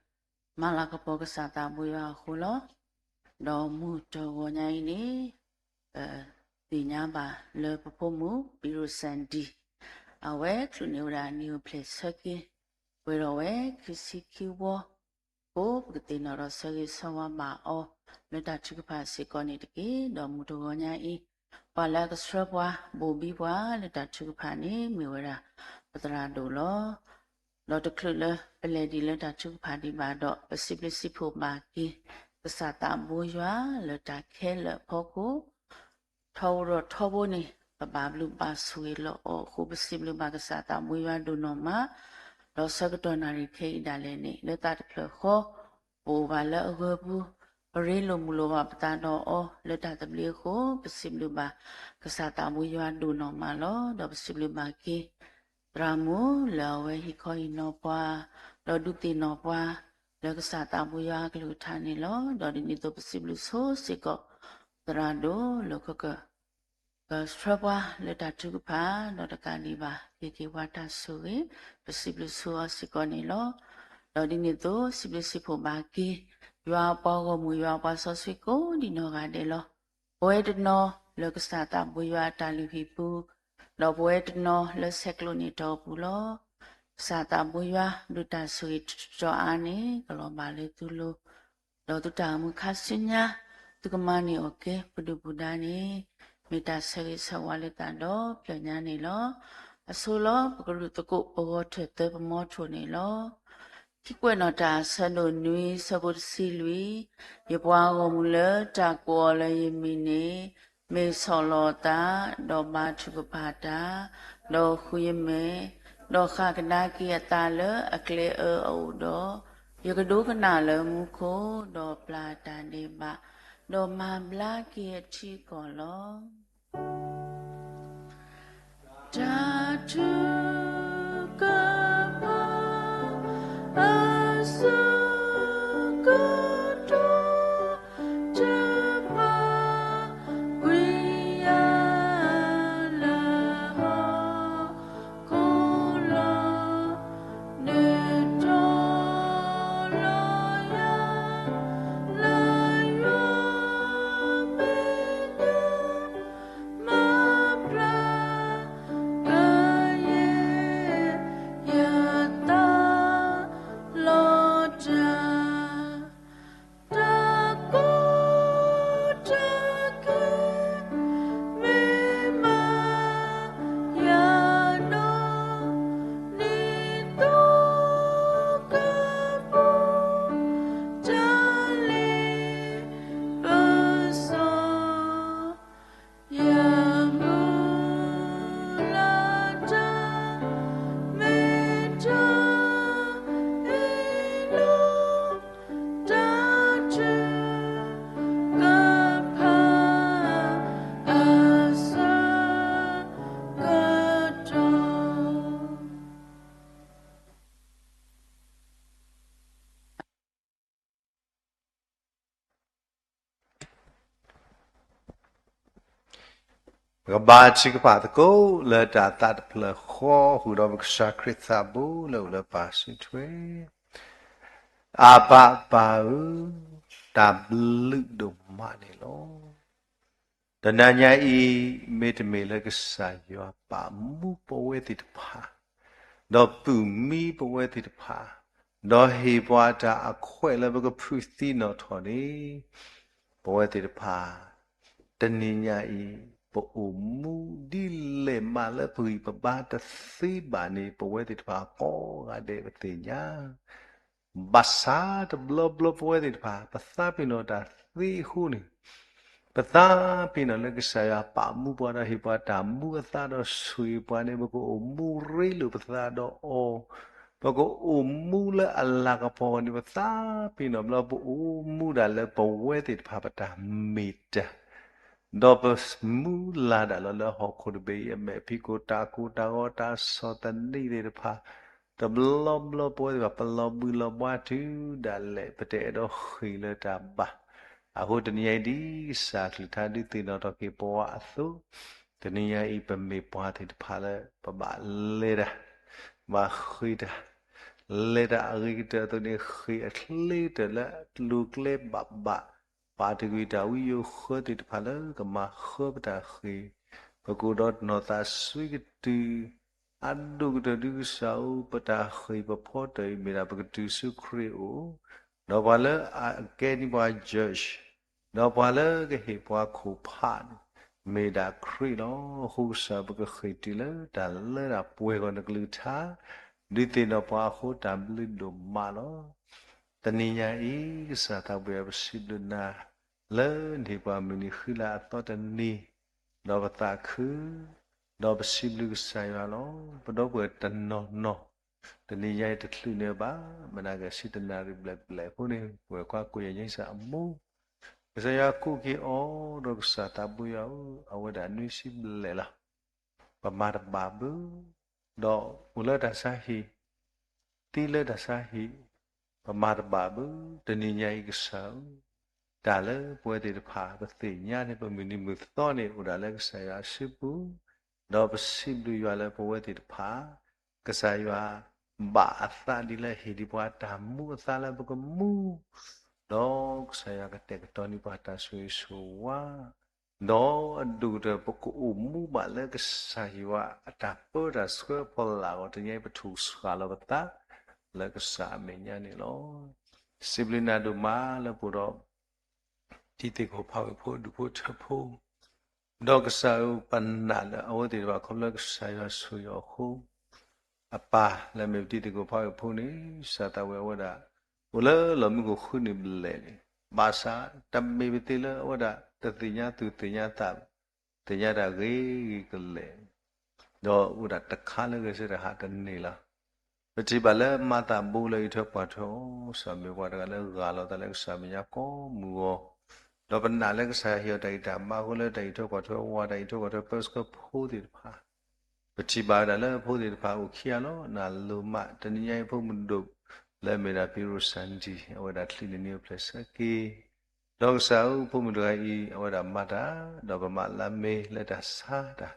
မၤလၤကပီၤကစၢ်သးဘိယွၤအဃိလီၤ. ဒီးမုၢ်တဂီၤညါအံၤန့ၣ် ပသ့ၣ်ညါဘၣ်လၢပဖိမုၣ် ပံရိၣ်စၣ်ဒံၣ် အဝဲချုးန့ၢ်ဝဲဒၣ်နံၣ်အိၣ်ဖျဲၣ်ဆၢက့ၤ ပှဲၤဒီးဝဲခံဆံခံဝီ အဃိ ပကသ့ၣ်နီၣ်ထီၣ်ဆၢဂ့ၤဆၢဝါဘၣ်အီၤ လၢတၢ်ထုကဖၣ်စ့ၢ်ကီးန့ၣ်တက့ၢ်. ဒီးမုၢ်တဂီၤညါအံၤ ပှၤလၢအကဆှၢပှၤ ဘိၣ်ဘံပှၤလၢတၢ်ထုကဖၣ်န့ၣ် မ့ၢ်ဝဲဒၣ် ပသရၣ်ဒိၣ်လီၤ. ဒီးတချုးလၢပလဲၤဒံးလၢတၢ်ထုကဖၣ်ဒံးဘၣ်ဒီး ပစံးဘျုးစံးဖှိၣ်ဘၣ်က့ၤ ကစၢ်သးဘိယွၤလၢတၢ်ခဲလၢာ်အဖီခိၣ် ထီဘိဒီးထီဘိန့ၣ် ပဘၣ်ဘျုးဘၣ်ဆိၣ်ဂ့ၤလီၤအီၤအဃိ ပစံးဘျုးဘၣ်ကစၢ်သးဘိယွၤဒိၣ်နီၢ်မး, ဒီးဆၢကတီၢ်နၣ်ရံၣ်ခဲအံၤဒၣ်လဲာ်န့ၣ် လၢသးတဖျၢၣ်ဃီ ပအိၣ်ဘၣ်လၢအဂၢၤပူၤ, ပရ့လိာ်မုာ်လိာ်ဘၣ်ပသးဒီးအီၤ လၢတၢ်သဘျ့အဃိ ပစံးဘျုးဘၣ် ကစၢ်သးဘိယွၤဒိၣ်နီၢ်မးလီၤ. ဒီးပစံးဘျုးဘၣ်က့ၤ သရၣ်မုၣ်လၢအဝဲဟ့ၣ်ခီဟ့ၣ်နီၤပှၤ, ဒီးဒုးသ့ၣ်နီၣ်ပှၤ လၢကစၢ်သးဘိယွၤအကလုၢ်ကထါန့ၣ်လီၤ. ဒီးဒ်န့ၣ်အသိးပစံးဘျုးဆိစ့ၢ်ကီး သရၣ်ဒိၣ်လၢကက ကဆှၢပှၤလၢတၢ်ထုကဖၣ် ဒီးတကးဒံးဘၣ် ဟ့ၣ်က့ၤပှၤတၢ်ဆိၣ်ဂ့ၤ, ပစံးဘျုးဆိအီၤစ့ၢ်ကီးန့ၣ်လီၤ. ဒီးဒ်န့ၣ်အသိး စံးဘျုးစံးဖှိၣ်ဘၣ်က့ၤ ယွၤအပှၤဂီၢ်မုၢ် ယွၤအပှၤစီဆှံကိးဒံးနီၢ်ဂၤဒဲးလီၤ. ပဝဲတနီၤလၢကစၢ်သးဘိယွၤအတၢ်လုၢ်ဟံၣ်ပူၤ, ဒီးပဝဲတနီၤလၢဆဲးကျိးန့ၢ်တီၢ်ပူၤလီၤ. ကစၢ်သးဘိယွၤ ဒုးတၢ်ဆိၣ်ဂ့ၤတတီၤအါန့ၣ် ကလီၤဘၣ်လၢသုလိၤ ဒီးသုတၢ်အိၣ်မူခါဆူညါ သုကမၤန့ၢ်အီၤက့ၤ ပဒုၣ်ပဒါန့ၣ် မ့ၢ်တၢ်ဆၢဂ့ၤဆၢဝါလၢသးဒီဖျၢၣ်ညါန့ၣ်လီၤ. အဆိလီၤ ပကရူၢ်သကိး ပဂီၤထၢၣ်သၢပမီထိၣ်န့ၣ်လီၤ. ခံကွဲးနီၣ်တၢ်အဆၢဒိၣ်နွံ ဆၢဖိတဆံလွံၢ်, ယပှၤဂီၢ်မုၢ်လၢတၢ်ကိးအီၤလၢယမံၤန့ၣ် မ့ၢ်ဆီၣ်လီၤအသး, ဒီးဘါထုကဖၣ်တၢ်, ဒီးဃုယမဲာ်, ဒီးဃၣ်ကဒါက့ၤအသးလၢအကျဲအၢအအိၣ်ဒီး, ယကဒိကနၣ်လၢမူခိၣ်, ဒီးပျၢ်တၢ်ဒဲးဘး, ဒီးမၤဘျါက့ၤအထံအကီၢ်လီၤ. တၢ်ထုကဖၣ်အစိကတီၢ် တဖၣ်ကွံာ်ယၤ လၢဟီၣ်ခိၣ်လီၤ, နုာ်ထီၣ်လီၤယၤ လၢယွၤမဲာ်ညါ မၤဖျါကယဲၢ် ယသးလီၤတၢ်, တၢ်ကိးတၢ်ဂီၤ မ့ၢ်မၤယၤနီၢ် နံၤသိကပူၤ တၢ်လ့ပစီ ယမုၢ်လၢ်တၢ် မ့ၢ်တၢ်အ့ၣ်လိာ် တၢ်ထုကဖၣ်အစိကတီၢ် ပကဘါထုကဖၣ်သကိးလၢတၢ်သးတဖျၢၣ်ဃီ ဃုာ်ဒီးပကစၢ်ခရံာ်သးဘိလၢအိၣ်လၢပၢ်စုထွဲ အဘၣ်ပၢ်ဧၢ, တၢ်ဘျုးဒိၣ်မးန့ၣ်လီၤ. တနၤညါအံၤ မ့တမ့ၢ်လၢကစၢ်ယွၤပာ်မူပဝဲသ့ၣ်တဖၣ်, ဒီးပုၢ်မံပဝဲသ့ၣ်တဖၣ်, ဒီးဟ့ၣ်ပှၤတၢ်အခွဲးလၢပကဖုးသံနီၣ်ထီၣ်န့ၣ်, ပဝဲသ့ၣ်တဖၣ် တနံၤညါအံၤ ပအိၣ်မူဒ်လဲၣ်မးလၢပဂံၢ်ပဘါတသ့ဘၣ်န့ၣ် ပဝဲသ့ၣ်တဖၣ်ကိးဂၤဒဲးပသ့ၣ်ညါ ဘၣ်ဆၣ်တဘျီဘျီပဝဲသ့ၣ်တဖၣ် ပသးပ့ၤနီၣ်တၢ်သ့အဃိန့ၣ်, ပသးပ့ၤနီၣ်လၢကစၢ်ယွၤပာ်မူပှၤဒီးဟ့ၣ်ပှၤတၢ်မူအသးဒီးဆိၣ်ဂ့ၤပှၤန့ၣ် ပကအိၣ်မူရ့လိာ်ပသးဒီးအီၤ, ပကအိၣ်မူလၢအလၤကပီၤန့ၣ် ပသးပ့ၤနီၣ်ဘျီပအိၣ်မူဒၣ်လၢပဝဲသ့ၣ်တဖၣ်ပတၢ်မ့ၢ်တၢ် ဒီးပမူလၢ်ဒၣ်လီၤလၢဟီၣ်ခိၣ်တဘ့ၣ်အံၤအမဲာ်ဖံးခိၣ် တၢ်ကိၢ်တၢ်ဂီၤတၢ်ဆီၣ်သနံးသ့ၣ်တဖၣ်, တဘျီဘျီပဝဲသ့ၣ်တဖၣ် ပလီၤဘှံးလီၤဘှါတုၤဒၣ်လဲာ် ပတအဲၣ်ဒိးဃ့ၢ်လၢတၢ်ဘၣ်. အဃိတနံၤအံၤဒ်ကစၢ်အကလုၢ်ကထါဒုးသ့ၣ်နီၣ်ထီၣ်က့ၤပဝဲအသိး, တနံၤညါအံၤ ပမ့ၢ်ပှၤသ့ၣ်တဖၣ်လၢပဘၣ်လဲၤတၢ်, ဘၣ်ဃ့ၢ်တၢ်, လဲၤတၢ်အဂ့ၤကတၢၢ်အသိးန့ၣ် ဃ့ၢ်အကျဲကတၢၢ်လၢအကျိၤအကျဲဘၣ်ဘၣ်, ပာ်တ့ၢ်ကွံာ်တၢ်ဝံယိၤဃၢသ့ၣ်တဖၣ်လၢကမၤဃၢပတၢ်ဃ့ၢ်, ပကအိၣ်ဒီးနီၢ်သးစွံကတုၢ် အဒိၣ်ကတၢၢ်ဒုကစၢ်ဧၢ, ပတၢ်ဃ့ၢ်ပဖီတၢၣ်အံၤ မ့ၢ်ဒၣ်ပကတုၤဆူခရံာ်အအိၣ်, ဒီးပှၤလၢအကဲန့ၢ်ပှၤ judge, ဒီးပှၤလၢကဟ့ၣ်ပှၤခိၣ်ဖးန့ၣ် မ့ၢ်ဒၣ်ခရံာ်လီၤ. အဃိကစၢ် ပကဃ့ၢ်တုၤလၢတၢ်လၢတၢ်ပှဲၤဂီၢ်နကလုၢ်ကထါ, ဒုးသ့ၣ်နီၣ်ပှၤအဃိ တၢ်ဘျုးဒိၣ်မးလီၤ. တနံၤညါအံၤ ကစၢ်သးပှၢ် ပစံးဘျုးနၤ လၢနဟ့ၣ်ပှၤမုၢ်နံၤဃံလၤအသီတနံၤ, ဒီးပသးခု, ဒီးပစံးဘျုးကစၢ်ယွၤလီၤ. ပဒီပုၢ်ဝဲၢ်တနီၤနီၤ တနံၤညါအံၤတချုးန့ၢ်ဘၣ်, မနၤက့ၤဆံတနၣ်ရံၣ်ဘျဲၣ်ဘျဲၣ်အဃိန့ၣ် ပဝဲၢ်ကွၢ်ကိးယဲၢ်ညါစ့ၢ်အမူ ကစၢ်ယွၤကိးက့ၤအီၤ ဒီးကစၢ်သးဘိယွၤဧၢ, အဝဲဒၣ်နွံဆံဘျဲၣ်လီၤ. ပမၤတဘၣ်ဘၣ်, ဒီးအိၣ်လၢတၢ်ဆါဟံၣ်, သံလၢတၢ်ဆါဟံၣ်, ပမၤတဘၣ်ဘၣ်, တနံၤညါအံၤကစၢ်ဧၢ, တၢ်လၢပဝဲသ့ၣ်တဖၣ် ပသ့ၣ်ညါန့ၣ် ပမုၢ်နံၤမုၢ်သီန့ၣ် အိၣ်ဒၣ်လၢကစၢ်ယွၤအစုပူၤ, ဒီးပစံးဘျုးယွၤလၢပဝဲသ့ၣ်တဖၣ် ကစၢ်ယွၤဘၣ်အသးဒ်လၢဟ့ၣ်ဒံးပှၤတၢ်မူအသါလၢပကမူ, ဒီးကစၢ်ယွၤကတဲာ်ကတီၤန့ၢ်ပှၤတၢ်ဆိၣ်ဂ့ၤဆိၣ်ဝါ, ဒီးအဒိၣ်ကတၢၢ်ပကအိၣ်မူဘၣ်လၢကစၢ်ယွၤအတၢ်ပၢတၢ်ဆှၢအဖီလာ်အဂီၢ် တနံၤညါအံၤပထူၣ်စှၤလီၤပသး လၢကစၢ်အမဲာ်ညါန့ၣ်လီၤ. စံးဘျုးနၤဒိၣ်မးလၢပအိၣ်ဒီး တံၤသကိးဖးဝံၣ်ဖိ ဒူၣ်ဖိထၢဖိ, ဒီးကစၢ်ဧၢ ပနာ်လၢအဝဲသ့ၣ်တဖၣ်ခီဖျိလၢကစၢ်ယွၤဆိၣ်ဂ့ၤအဃိ, အပၢ်လၢအမ့ၢ်ပတံၤသကိးဖးဝံၣ်ဖိန့ၣ် ကစၢ်သးဝံၣ်အဝဲဒၣ် အိၣ်လၢလီၢ်မံခိၣ်ဃုနံၣ်ဘျဲၣ်န့ၣ်, ဘၣ်ဆၣ်တမ့ၢ်ပသ့လၢအဝဲဒၣ် တသ့ၣ်ညါသူၣ်သ့ၣ်ညါသး, သ့ၣ်ညါတၢ်ဂ့ၤဂ့ၤကလဲာ်, ဒီးအိၣ်ဒၣ်တခါလၢဂဲၤဆၢထၢၣ်ဟးတန့ၢ်လီၤ. ပထံၣ်ဘၣ်လၢမၤသးဘိလၢအံးထွဲကွၢ်ထွဲအီၤ ကစၢ်မ့ၢ်ပှၤတဂၤလၢဂၢ်လီၤသးလၢကစၢ်မဲာ်ညါကိးမုၢ်ဂီၤ, ဒီးပနာ်လၢကစၢ်ဟ့ၣ်အီၤတၢ်ဂံၢ်တၢ်ဘါအဃိ လၢတၢ်အံးထွဲကွၢ်ထွဲဝဲ တၢ်အံးထွဲကွၢ်ထွဲပၢဆှၢဖိသ့ၣ်တဖၣ်, ပထံၣ်ဘၣ်ဝဲဒၣ်လၢဖိသ့ၣ်တဖၣ်အိၣ်ခံဂၤလီၤ. နၤလိၤမး တနံၤညါအံၤဖိမုၣ်ဒိၣ် လၢအမ့ၢ်ဒၣ်ဖံရိၣ်စၣ်ဒံၣ် အဝဲဒၣ်ချုးန့ၢ်နံၤအိၣ်ဖျဲၣ်ဆၢက့ၤ, ဒီးကစၢ်ဧၢ ဖိမုၣ်တဂၤအံၤ အဝဲဒၣ်မၤတၢ် ဒီးပမၤလၢမ့ၢ်လၢတၢ်ဆါတၢ်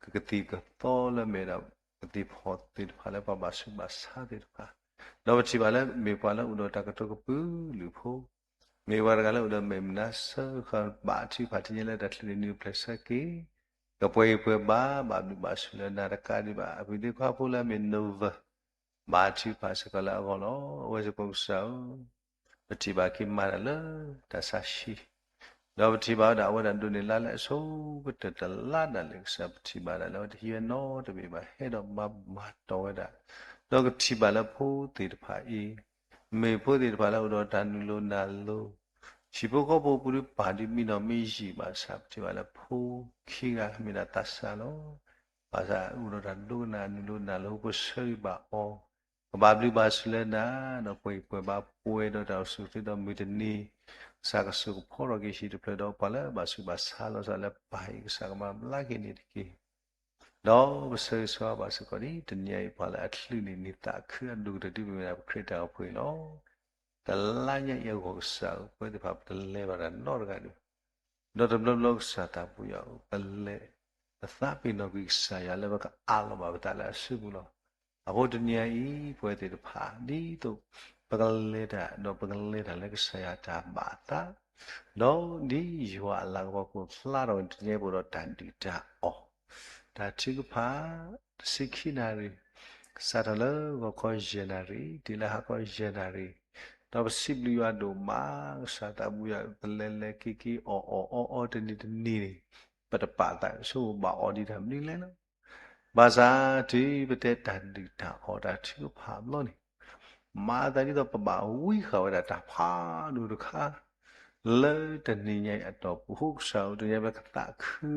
ကကသံၣ်ကသီလၢမ့ၢ်ဒၣ် ကသံၣ်ဖီၣ်သ့ၣ်တဖၣ်လၢပှၤဘၣ်ဆူးဘၣ်ဆါသ့ၣ်တဖၣ်, ဒီးပထံၣ်ဘၣ်လၢမ့ၢ်ပှၤလၢအိၣ်ဒီးတၢ်ကတိၤကပုာ်လုာ်ဖိ, မ့ၢ်ပှၤတဂၤလၢအိၣ်ဒီးမဲာ်မုာ်နါစၢဃာ် ဘၣ်ထုကဖၣ်တနံၤညါလၢတၢ်ချုးန့ၢ်နံၤအိၣ်ဖျဲၣ်ဆၢက့ၤ, ကပှဲၤဂံၢ်ပှဲၤဘါ ဘၣ်ဘျုးဘၣ်ဆိၣ်လၢနၤတကးဒံးဘၣ် အပုၢ်သ့ၣ်ခွါဖိလၢအမ့ၢ် Nova ဘၣ်ထုကဖၣ်စ့ၢ်ကီးလၢအဂီၢ်လီၤ. အဝဲစ့ၢ်ကီးကစၢ်ဧၢ, ပထံၣ်ဘၣ်က့ၤမၤတၢ်လၢတၢ်ဆါဟံၣ်, ဒီးပထံၣ်ဘၣ်ဝဲဒၣ်အဒိးန့ၢ်လါလၢအဆိကတၢၢ်တလါဒၣ်လဲာ် ကစၢ်ပထံၣ်ဘၣ်ဒၣ်လၢအဝဲတဟံးဝဲနီတမံၤဘၣ် ဟဲဒီးမၤဘူၣ်မၤတီၢ်ဝဲဒၣ်, ဒီးကထံၣ်ဘၣ်လၢဖိသ့ၣ်တဖၣ်အံၤ, မ့ၢ်ဖိသ့ၣ်တဖၣ်လၢအိၣ်ဒီးတၢ်နုာ်လီၤနၢ်လီၤ, ဟံၣ်ဖိဃီဖိပူၤဒုးပာ်ဒံးမံနီၣ်မံယံာ်ဘၣ်ဆၣ် ပထံၣ်ဘၣ်လၢဖိခံဂၤမ့ၢ်ဒၣ်သးစၢ်လီၤ. ဘၣ်ဆၣ်အိၣ်ဒီးတၢ်ဒိကနၣ်နုာ်လီၤနၢ်လီၤ ပဆၢဂ့ၤဘၣ်အီၤ, ကဘၣ်ဘျုးဘၣ်ဆိၣ်လၢနၤ, ဒီးပှဲၤဂံၢ်ပှဲၤဘါပှဲၤဒီးတၢ်အိၣ်ဆူၣ်အိၣ်ချ့ဒီးမုၢ်တနံၤ, ကစၢ်ကဆိၣ်ကဖီထီၣ်က့ၤဟံၣ်တဖျၢၣ်ဒီးပှၤလၢဘၣ်ဆူးဘၣ်ဆါလီၤစၢ်လၢပၢ်အံၤ ကစၢ်ကမၤဘျါက့ၤန့ၣ်တက့ၢ်. ဒီးပဆၢဂ့ၤဆၢဝါဘၣ်စ့ၢ်ကီးဒ်တနံၤအံၤ ပှၤလၢအချုးန့ၢ်နံၤသးခုအဒိၣ်ကတၢၢ်ဒ်ပမ့ၢ်ဒၣ်ပခရံာ်တၢ်အိၣ်ဖှိၣ်အံၤလီၤ. တလါညါအံၤအဂီၢ်ကစၢ်ဧၢ, ပဝဲသ့ၣ်တဖၣ်ပတလဲၤဘၣ်တၢ်နီတဂၤဒံးဘၣ်, ဒီးတဘျီဘျီကစၢ်သးပူၤယွၤဧၢ, ပလဲၤ ပသးပ့ၤနီၣ်ကွံာ်ကစၢ်ယွၤလၢပကအးလီၤဘၣ်ပသးလၢအစုပူၤလီၤ. အဃိတနံၤအံၤ ပဝဲသ့ၣ်တဖၣ် ဒ်သိးပကလဲၤတၢ် ဒီးပကလဲၤတၢ်လၢကစၢ်ယွၤတၢ်ဘၣ်အသး, ဒီးဒ်ယွၤအလၤကပီၤကအိၣ်ဖျါထီၣ်န့ၣ် တနံၤအံၤပအိၣ်ဒီးတၢ်ဒုၣ်တၢ်အီၣ်, တၢ်ထုကဖၣ် တဆံခံနၣ်ရံၣ်, စးထီၣ်လၢဂီၤခီယဲၢ်နၣ်ရံၣ် တုၤလၢဟါခီယဲၢ်နၣ်ရံၣ်, ဒီးပစံးဘျုးယွၤဒိၣ်မး, ကစၢ်သးပူၤယွၤ ပလဲၤလဲၤက့ၤက့ၤ အီၣ်အီၣ်အီအီတနံၤတနံၤန့ၣ် ပတပာ်သးဆိဘၣ်အီၤဒံးတၢ်မနုၤလဲၣ်လီၤ. ဘၣ်ဆၣ်တုၤပတဲတၢ်ဒုၣ်တၢ်အီၣ် တၢ်ထုကဖၣ်အဘျီန့ၣ် မၤသးဒ်သိးပဘၣ်ဝံဃာ်ဝဲဒၣ်တၢ်ဖးဒိၣ်တခါ လၢတနံၤညါအံၤအတီၢ်ပူၤ အဃိကစၢ်ဧၢ တနံၤညါပကသးခု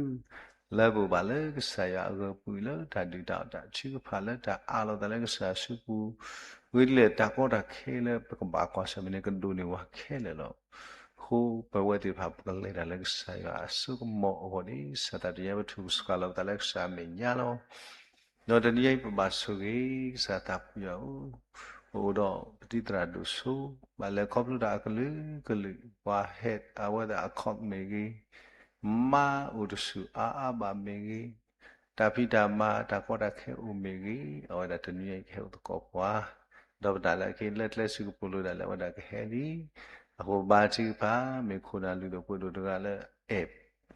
လၢပအိၣ်ဘၣ်လၢကစၢ်ယွၤအဂၢၢ်ပူၤလၢတၢ်ဒုၣ်တၢ်အီၣ် တၢ်ထုကဖၣ်လၢတၢ်အးလီၤသးလၢကစၢ်အစုပူၤ, ဝံၤဒ်လဲၣ်တၢ်ကီတၢ်ခဲလၢပကဘၣ်ကွၢ်ဆၢၣ်မဲာ်န့ၣ် ကဒိးန့ၢ်ဝဲခဲလၢာ်လီၤ. အဃိပဝဲသ့ၣ်တဖၣ် ပကလဲၤတၢ်လၢကစၢ်ယွၤအစိကမီၤအဂီၢ်န့ၣ် ကစၢ်သးတနံၤညါပထူၣ်ပစှၤလီၤပသးလၢကစၢ်အမဲာ်ညါလီၤ. ဒီးတနံၤညါအံၤပဘၣ်ဆိၣ်ဂ့ၤ ကစၢ်သးပူၤယွၤဧၢ, ပအိၣ်ဒီးပတံၤသရၣ်ဒိၣ်စိ ဘၣ်လဲၤခီဖျိတၢ်အကလုာ်ကလုာ် ပှၤဟဲအဝဲသ့ၣ်အ comment မ့ၢ်ဂ့ၤ, မါအိၣ်တဆူၣ်အါအါဘၣ်မ့ၢ်ဂ့ၤ, တၢ်ဖံးတၢ်မၤတၢ်ကီတၢ်ခဲအိၣ်မ့ၢ်ဂ့ၤ, အဝဲဒၣ်တနွံညါအံၤကဟဲအိၣ်သကိးပှၤ, ဒီးပနာ်လၢအခဲအံၤ လၢကျဲစၢးကပိာ်လိၤဒၣ်လၢအဝဲဒၣ်ကဟဲလံ, အဃိဘါထုကဖၣ် မ့ၢ်ခိၣ်နၢ်လုၢ်ဒိၣ်ပှ့ၤဒိၣ်တဂၤလၢအဲၣ်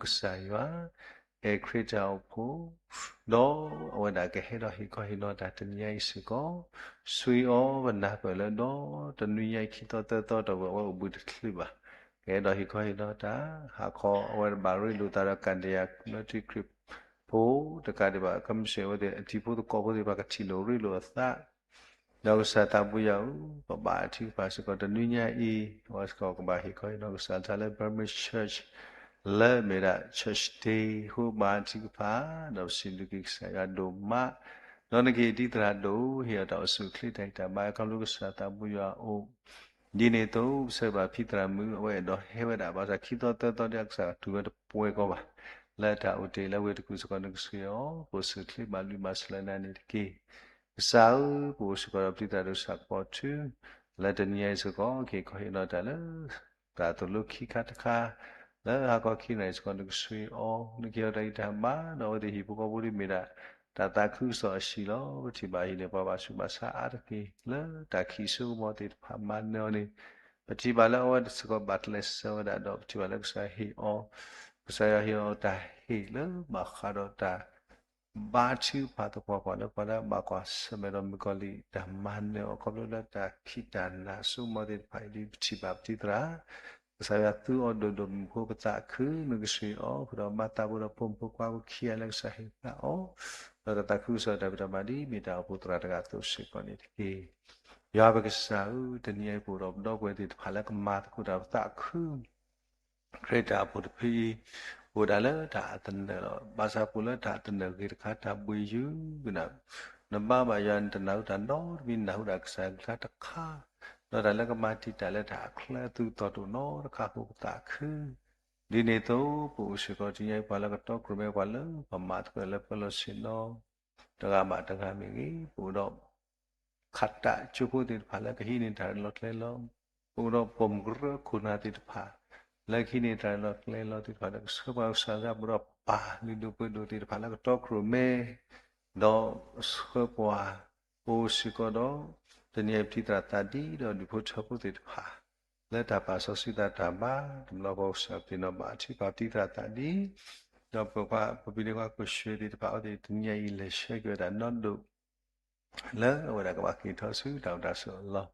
ကစၢ်ယွၤ အဲၣ်ခရံာ်တၢ်အိၣ်ဖှိၣ်, ဒီးအဝဲဒၣ်ကဟဲဒီးဟ့ၣ်ခီဟ့ၣ်နီၤတၢ်တနံၤညါအံၤစ့ၢ်ကီး, ဆှံအီၤပနၢ်ပၢၢ်လၢဒီးတနွံညါအံၤခံသီသၢသီတဝဲၢ်အဝဲအိၣ်ဘှံးတချုးဘၣ်, ကဟဲဒီးဟ့ၣ်ခီဟ့ၣ်နီၤတၢ်, ဟးခီအဝဲတဘၣ်ရ့လိာ်သးဒီးကၣ်ဒယၤ community ခရံာ်ဖိတကးဒံးဘၣ် ကမ့ၢ်စ့ၢ်အဝဲသ့ၣ်အတံၤဖိသကိးဖိသ့ၣ်တဖၣ်ကထံၣ်လိာ်ရ့လိာ်အသး ဒီးကစၢ်သးဘိယွၤဧၢ, ပဘါထုကဖၣ်စ့ၢ်ကီးတနွံညါအံၤ, အဝဲစ့ၢ်ကီးကဘၣ်ဟ့ၣ်ခီဟ့ၣ်နီၤကစၢ်တၢ်လၢ Burmese Church လၢမ့ၢ်ဒၣ် Church Day အဃိဘါထုကဖၣ်, ဒီးပစံးဘျုးက့ၤကစၢ်ယွၤဒိၣ်မး, ဒီးနကဟ့ၣ်ဒံးသရၣ်ဒိၣ် ဟ့ၣ်အီၤတၢ်အိၣ်ဆူၣ်အိၣ်ချ့တၢ်ဂံၢ်တၢ်ဘါ ခီဖျိကစၢ်သးဘိယွၤအအိၣ် ဒ်န့ၣ်အသိး ပဆၢဘၣ်ဖံသရၣ်မုၣ် အဝဲအဲၣ်ဒိးဟဲဝဲဒၣ် ဘၣ်ဆၣ်ခံသီသၢသီဒ်အကစၢ်တူၢ်ဝဲတပှဲၤကီးဘၣ်, လၢတၢ်အိၣ်တ့ၢ်လၢဝ့ၢ်တကူၣ်စ့ၢ်ကီး နကဆှၢအီၤ ပအိၣ်ဆူၣ်အိၣ်ချ့ဘၣ်လုၢ်ဘၣ်စၢၤလၢနၤန့ၣ်တက့ၢ်. ကစၢ်ဧၢ, ပအိၣ်စ့ၢ်ကီးဒီးပတံၤသရၣ်ဒိၣ်ဆၣ်ကပီၤထူ, လၢတနံၤညါအံၤစ့ၢ်ကီး ကဟ့ၣ်ခီဟ့ၣ်နီၤတၢ်လၢ တၢ်သိၣ်လိခံခါတခါ, လၢဟါခီခံနၣ်ရံၣ်စ့ၢ်ကီး နကဆှၢအီၤ, နကဟ့ၣ်အီၤတၢ်ဂံၢ်တၢ်ဘါ, ဒီးအဝဲသ့ၣ်ဟံၣ်ဖိဃီဖိဒ်မ့ၢ်ဒၣ် တၢ်သးခုကစီၣ်အဟံၣ်လီၤ. ပထံၣ်ဘၣ်အဟံၣ်န့ၣ် ပှၤဘၣ်ဆူးဘၣ်ဆါအါတက့ၢ်, လၢတၢ်ခံးစိကမီၤသ့ၣ်တဖၣ်မၤနၢၤအီၤန့ၣ်, ပထံၣ်ဘၣ်လၢအဝဲစ့ၢ်ကီးဘၣ်ကျဲးစၢးဝဲဒၣ်ဒီး ပထံၣ်ဘၣ်လၢကစၢ်ဟ့ၣ်အီၤ, ကစၢ်ယွၤဟ့ၣ်အီၤတၢ်ဟ့ၣ်လၢဘၣ်ဃးဒီးတၢ် ဘါထုကဖၣ်သပှၢ်ပှၢ်လၢပှၤလၢအဘၣ်ကွၢ်ဆၢၣ်မဲာ်ဒီးမုၣ်ကီၤလံၢ် တၢ်မၤနၢၤအီၤခီဖျိလၢတၢ်ခံးတၢ်နၤစိကမီၤသ့ၣ်တဖၣ်အံၤ ဒ်ပထံၣ်ဘၣ်ပတံၤသရၣ်, ကစၢ်ယွၤသူအီၤဒိၣ်ဒိၣ်မုၢ်ဖိပသးခု နကဆှၢအီၤ, ဃုာ်ဒီးမၤသးဖိဒီးဖိမုၣ်ဖိခွါဖိခံဂၤလၢကစၢ်ဟ့ၣ်သးအီၤ, ဒီးတၢ်သးခုကစီၣ်တၢ်ဖံးတၢ်မၤဒ်မ့ၢ်တၢ်အိၣ်ဖှိၣ်သရၣ်တဂၤအသိးစ့ၢ်ကီးန့ၣ်တက့ၢ်. ယွၤပကစၢ်ဧၢ, တနံၤအံၤပအိၣ်ဒီးပဒီပုၢ်ဝဲၢ်သ့ၣ်တဖၣ်လၢကမၤသကိးတၢ်ပသးခု ခရံာ်တၢ်အိၣ်ဖှိၣ်တဖုအံၤ အိၣ်ဒၣ်လၢတၢ်အသနၢၣ်လီၤ. ဘၣ်ဆၣ်ပအိၣ်လၢတၢ်အသနၢၣ်ဂ့ၤတခါ တၢ်ဘှံးယုၢ်ကနၣ်, နဘါဘၣ်ယွၤ နတနၢ်ဟူတၢ်နီတမံၤ နၢ်ဟူဒၣ်ကစၢ်ယွၤကလုၢ်ကထါတခါ, ဒီးတၢ်လၢကမၤတံာ်တာ်လၢတၢ်အချၢအသူအသီၣ်တအိၣ်နီတခါအဃိပသးခု, ဒ်န့ၣ်အသိး ပအိၣ်စ့ၢ်ကီးတနံၤအံၤ ပှၤလၢကတီကြိုမ့ၢ်ပှၤလၢပမၤသကိးလၢပၢလီၤဆ့ၣ်နီၤ တဂၤဘၣ်တဂၤမ့ၢ်ဂ့ၤ, ပအိၣ်ဒီး ခးတၢ်ကၠိဖိသ့ၣ်တဖၣ်လၢကဟံးန့ၢ်တၢ်လီၤကျဲလီၤ, ပအိၣ်ဒီးပိာ်မုၣ်ကရၢခိၣ်နၢ်သ့ၣ်တဖၣ် လၢကဟံးန့ၢ်တၢ်လီၤကျဲလီၤသ့ၣ်တဖၣ် ဒီးကဆှၢပှၤကစၢ်သး ပအိၣ်ဒီးပၢ်လုၢ်ဒိၣ်ပှ့ၤဒိၣ်သ့ၣ်တဖၣ်လၢကတီကြိုမ့ၢ်, ဒီးဆှၢပှၤ ပအိၣ်စ့ၢ်ကီးဒီး တနံၤအံၤပတံၤသရၣ်သးဒံး ဒီးဒူၣ်ဖိထၢဖိသ့ၣ်တဖၣ် လၢတၢ်ပာ်စီဆှံသးတၢ်ဘါ တဘျီဃီကစၢ်ပသ့ၣ်နီၣ်ဘၣ်အထံပာ်ပတံၤသရၣ်သးဒံး, ဒီးပပှၤပပံၤဒ့ခွါကိၣ်ရွှ့သ့ၣ်တဖၣ်အဝဲသ့ၣ် တနံၤအံၤလဲၤဆှၢက့ၤဝဲဒၣ်နီၢ်ဒိၣ် လၢအဝဲဒၣ်ကဘၣ်က့ၤထီၣ်ဆူတၢ်အိၣ်တၢ်ဆိးအလီၢ်,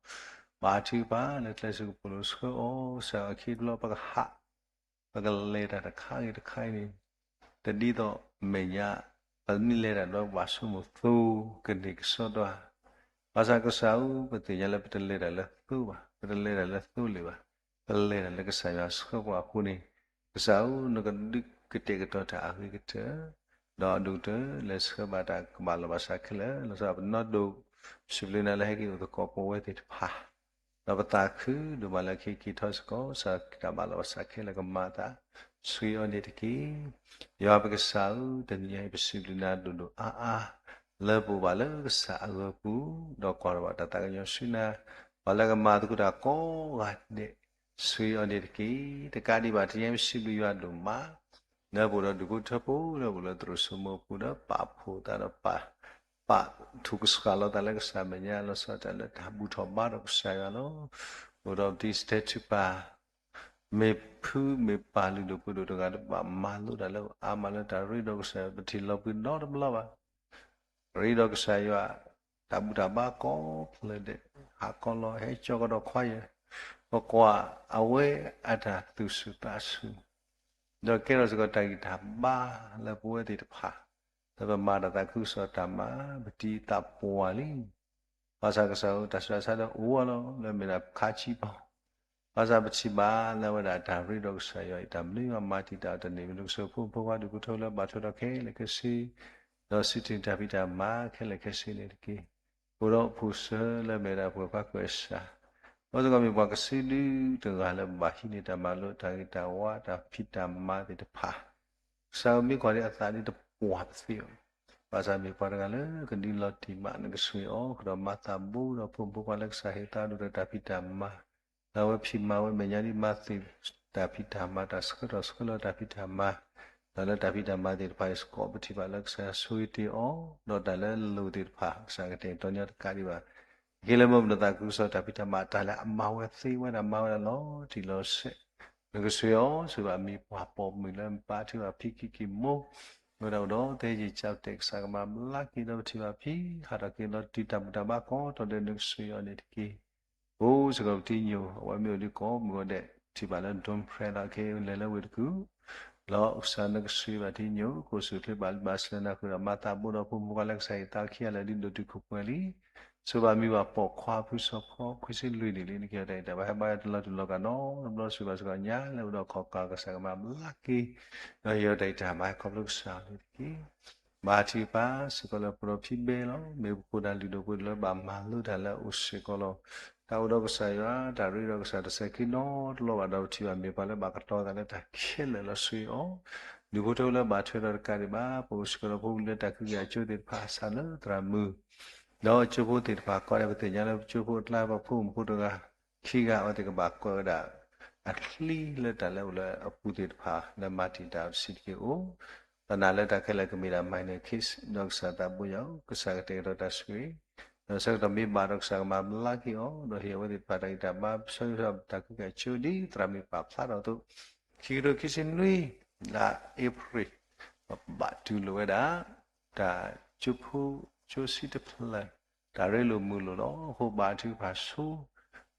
ဘါထုကဖၣ်လၢကျဲစၢးကပိာ်လိၤဆှၢအီၤ ကစၢ်အခ့တဘျီပကဟး, ပကလဲၤတၢ်တခါဂ့ၤတခါအံၤန့ၣ်, တဒ်သိးမဲာ်ညါ ပမ့ၢ်လဲၤတၢ်ဒီးပဘၣ်ဆိကမိၣ်သိကန့ၢ်ကစီဒီ, ဘၣ်ဆၣ်ကစၢ်ဧၢ ပသ့ၣ်ညါလၢပတလဲၤတၢ်လၢသိဘၣ်, ပတလဲၤတၢ်လၢသိလ့ၣ်ဘၣ်, ပလဲၤတၢ်လၢကစၢ်ယွၤဆှၢပှၤအဃိန့ၣ်, ကစၢ်ဧၢ နကဒုးကတဲာ်ကတီၤတၢ်အဂ့ၤကတၢၢ်, ဒီးအဒိၣ်ကတၢၢ်လဲၤဆှၢဘၣ်တၢ်ကဘၣ်လီၤဘၣ်စးခဲလၢာ်, လီၤဆီပနီၢ်ဒိၣ်, ပစံးဘျုးနၤလၢဟဲက့ၤအိၣ်သကိးပဝဲသ့ၣ်တဖၣ် ဒီးပသးခုဒိၣ်မးလၢခံက့ၤထီၣ်စ့ၢ်ကီး ကစၢ်တၢ်ဘၣ်လီၤဘၣ်စးခဲလၢာ်ကမၤအသး ဆှံအီၤန့ၣ်တက့ၢ်. ယွၤပကစၢ်ဧၢ, တနံၤအံၤပစံးဘျုးနၤဒိၣ်ဒိၣ်အါအါ လၢပအိၣ်ဘၣ်လၢကစၢ်အဂီၢ်ပူၤ, ဒီးကွၢ်ထီၣ်ဘၣ်တၢ်သးကညီၤဆူနၤ, ပှၤလၢကမၤသကိးတၢ်ကိးဂၤဒဲး ဆှံအီၤန့ၣ်တက့ၢ်. တကးဒံးဘၣ် တနံၤအံၤပစံးဘျုးယွၤဒိၣ်မး လၢပအိၣ်ဒီးဒူၣ်ဖိထၢဖိ လၢပအိၣ်လၢသရိာ်စိမိၤပူၤဒီး ပာ်ဖှိၣ်သးဒီးပာ် ပာ်ထူၣ်ကစှၤလီၤသးလၢကစၢ်မဲာ်ညါ လီၤဆီဒၣ်တၢ်လၢတၢ်ဘူၣ်ထီၣ်ဘါထီၣ်ကစၢ်ယွၤလီၤ. အိၣ်ဒီးပတံၤစတဲထုပၢ် မ့ၢ်ဖုမ့ၢ်ပၢ်လုၢ်ဒိၣ်ပှ့ၤဒိၣ်တဂၤဒီး ဘၣ်မၤလိတၢ်လၢအါမးလၢတၢ်ရ့ဒီးကစၢ်ယွၤ ပထံၣ်လီၤပှံၤနီတဘျီဘၣ်. ရ့ဒီးကစၢ်ယွၤ တၢ်ဘူၣ်တၢ်ဘါကိးဖျၢၣ်ဒဲး ဟးကီလီၤ ဟဲကၠီကဒီးခွါယဲၢ်, ပကွၢ်အဝဲအတၢ်သူၣ်ဆူၣ်သးဆူၣ် ဒီးကဲထီၣ်စ့ၢ်ကီးတၢ်ဂံၢ်တၢ်ဘါလၢပဝဲသ့ၣ်တဖၣ်, လၢပမၤတၢ်သးခုကစီၣ်တၢ်မၤ ပတံၤသးပှၢ်လံ. ဘၣ်ဆၣ်ကစၢ်ဧၢ တၢ်ဆူးတၢ်ဆါဒီးအိၣ်အလီၤ လၢမ့ၢ်ဒၣ်ခါဆံဘီ, ဘၣ်ဆၣ်ပထံၣ်ဘၣ်လၢအဝဲဒၣ်တၢ်ရ့ဒီးကစၢ်ယွၤအံၤ တၢ်မနုၤမၤတံာ်တာ်အီၤတန့ၢ် မ့ၢ်နကစၢ်ဖိမုၣ်ဖိခွါဒူၣ်ဖိထၢဖိလၢဘၣ်ထွဲဒီးခဲလၢာ်ခဲဆ့ ဒီးစံးတ့ၢ်တၢ်ဖံးတၢ်မၤခဲလၢာ်ခဲဆ့န့ၣ်တက့ၢ်. အိၣ်ဒီးဖိစၢၤလၢမ့ၢ်ဒၣ်ပှၤခွါကွဲးစၢ်, အဝဲစ့ၢ်ကီးမ့ၢ်ပှၤကစုဒုတဂၤလၢဘၣ်ဟံးန့ၢ်တၢ်မၤလိတၢ်ဂ့ၤတၢ်ဝါတၢ်ဖံးတၢ်မၤသ့ၣ်တဖၣ်, ကစၢ်ဧၢ မ့ၢ်ကွၢ်ဒ်အသးဒ်တပှၢ်ပသ့အီၤ, ဘၣ်ဆၣ်မ့ၢ်ပှၤတဂၤလၢကဒုးလီၤတံၢ်မး နကဆှၢအီၤ ကဒီးမၤသးဘိဒီးဖိမုၣ်ဖိခွါလၢကစၢ်ဟ့ၣ်သးဒိၣ်ဒီးတၢ်ဖံးတၢ်မၤ, ဒီးအဝဲဖံးမၤဝဲမဲာ်ညါဒ်မၤသ့ၣ်တၢ်ဖံးတၢ်မၤ တၢ်ဆှၢထီၣ်ဆှၢလီၤတၢ်ဖံးတၢ်မၤ, ဒီးလၢတၢ်ဖံးတၢ်မၤသ့ၣ်တဖၣ်အံၤစ့ၢ်ကီး ပထံၣ်ဘၣ်လၢကစၢ်ယွၤဆိၣ်ဂ့ၤတ့ၢ်အီၤ, ဒီးတၢ်လၢအလိၣ်သ့ၣ်တဖၣ် ကစၢ်ကတဲာ်ကတီၤညီတကးဒံးဘၣ်. က့ၤလၢမုၢ်မတၤသးခုကစီၣ်တၢ်ဖံးတၢ်မၤ တၢ်လၢအမၤဝဲသ့ဝဲဒၣ် မၤဝဲဒၣ်လီၤတံၢ်လီၤဆဲး, နကဆှၢအီၤ စံးဘၣ်မံၤပှၢ်ပိာ်မုၣ်လၢပၢ်ထံၣ်ဘၣ်ဖံးကံၢ်ကံၢ်မူ, ဝဲဒၣ်အိၣ်ဒီးသဲယံာ်ကၠၢ်ပတဲာ် ကစၢ်ကမၤဘျါက့ၤဒီးပထံၣ်ဘၣ်ဖံး ဟးထီၣ်က့ၤဒီးတုၤတၢ်ဘူၣ်တၢ်ဘါကီးထီၣ်ဒီး နကဆှၢအီၤန့ၣ်တက့ၢ်. အိၣ်စ့ၢ်ကီးပထံၣ်ညိၣ် အဝဲမ့ၢ်အိၣ်ဒံးကိးမုၢ်ဂီၤဒဲး ထံၣ်ဘၣ်လၢ ဒိၣ်ဖျဲးလီၤခဲအံၤ လဲၤလၢဝ့ၢ်တကူၣ်, လီၤကစၢ်နကဆှၢဘၣ်ထံၣ်ညိၣ် ကိၣ်စူၣ်ချ့ဘၣ်လံဘၣ်ဆှၢနၢ်ဃုာ်ဒီး မၤသးဘိဒီးဖိမုၣ်ဖိခွါလၢ ကစၢ်ယသးခံဂၤလၢာ်ဒ်ဒိၣ်တုာ်ခိၣ်ပှဲၤလံ, ဆိဘၣ်မံၤဘၣ်ပိာ်ခွါဖုစီၤဖီခွံဆံလွံၢ်နံၣ်လံ နကဟ့ၣ်အီၤတၢ်အံၤတၢ်ဘၣ် ဟဲဘါတလီၤတူာ်လီၤကာ်နီတဘျီ စံးဘၣ်စ့ၢ်ကီးညါလၢအိၣ်ဒီးခီၣ်ကၢ် ကစၢ်ကမၤဘျါက့ၤ, ဒီးဟ့ၣ်အီၤတၢ်အံၤတၢ်ဘၣ် ဟဲခီဖျိကစၢ်အီၤန့ၣ်တက့ၢ်. ဘါထုကဖၣ်စ့ၢ်ကီးလၢပဒီဖံဘဲလီၤ. မ့ၢ်ပခိၣ်နၢ်လုၢ်ဒိၣ်ပှ့ၤဒိၣ်လၢဘၣ်မၤလိတၢ်လၢအအိၣ်စ့ၢ်ကီးလီၤ. တၢ်အိၣ်ဒီးကစၢ်ယွၤ တၢ်ရ့ဒီးကစၢ်တစဲးခံနီတလီၤဘၣ်ဒီး ပထံၣ်ဘၣ်မ့ၢ်ပှၤလၢဘၣ်ကတီၤသးလၢတၢ်ခဲလၢာ်လီၤ ဆှၢအီၤ. ဒူၣ်ဖိထၢဖိလၢဘၣ်ထွဲဒီးတကးဒံးဘၣ် ပအိၣ်စ့ၢ်ကီးဒီးဖိလံၤလၢတၢ်ကံၢ်ကံၢ်အကၠိသ့ၣ်တဖၣ် စးလၢသရၣ်မုၣ် ဒီးကၠိဖိသ့ၣ်တဖၣ် ကီးဒဲး ပသ့ၣ်ညါလၢကၠိဖိအကျါ ပှၤဖိမုၣ်ဖိတဂၤ ခံဂၤ အဝဲသ့ၣ်ကဘၣ်ကွဲးဝဲဒၣ် အချံလၢတၢ်လၢအိၣ်လၢအပူၤသ့ၣ်တဖၣ် လၢမၤတံာ်တာ်တဆံးတက့ၢ်အိၣ်, သနာ်လၢတၢ်ခဲလၢာ်ကမ့ၢ်ဒၣ် minor case ဒီးကစၢ်သးဘိယွၤဧၢ, ကစၢ်ကတဲာ်ကတီၤတၢ်ဆိၣ်ဂ့ၤ, ဒီးဆၢကတီၢ်မ့ၢ်ဘၣ်ဒီးကစၢ်ကမၤဘျါက့ၤအီၤ, ဒီးဟ့ၣ်အဝဲသ့ၣ်တဖၣ်တၢ်ဂံၢ်တၢ်ဘါ ပဆၢဂ့ၤဆၢဝါတၢ်ကံၢ်ကံၢ်အကၠိဒ်သရၣ်မုၣ်ပာ်ဖျါထီၣ်အသိး, ခံကထိခံဆံနွံ လါအ့ဖြ့ၣ် ပဘၣ်တူၢ်လိာ်ဝဲဒၣ် တၢ်ကၠိဖိ ကၠိဆံတဖျၢၣ် တၢ်ရ့လိာ်မုာ်လိာ်လီၤ. အဃိဘါထုကဖၣ်ဆိ,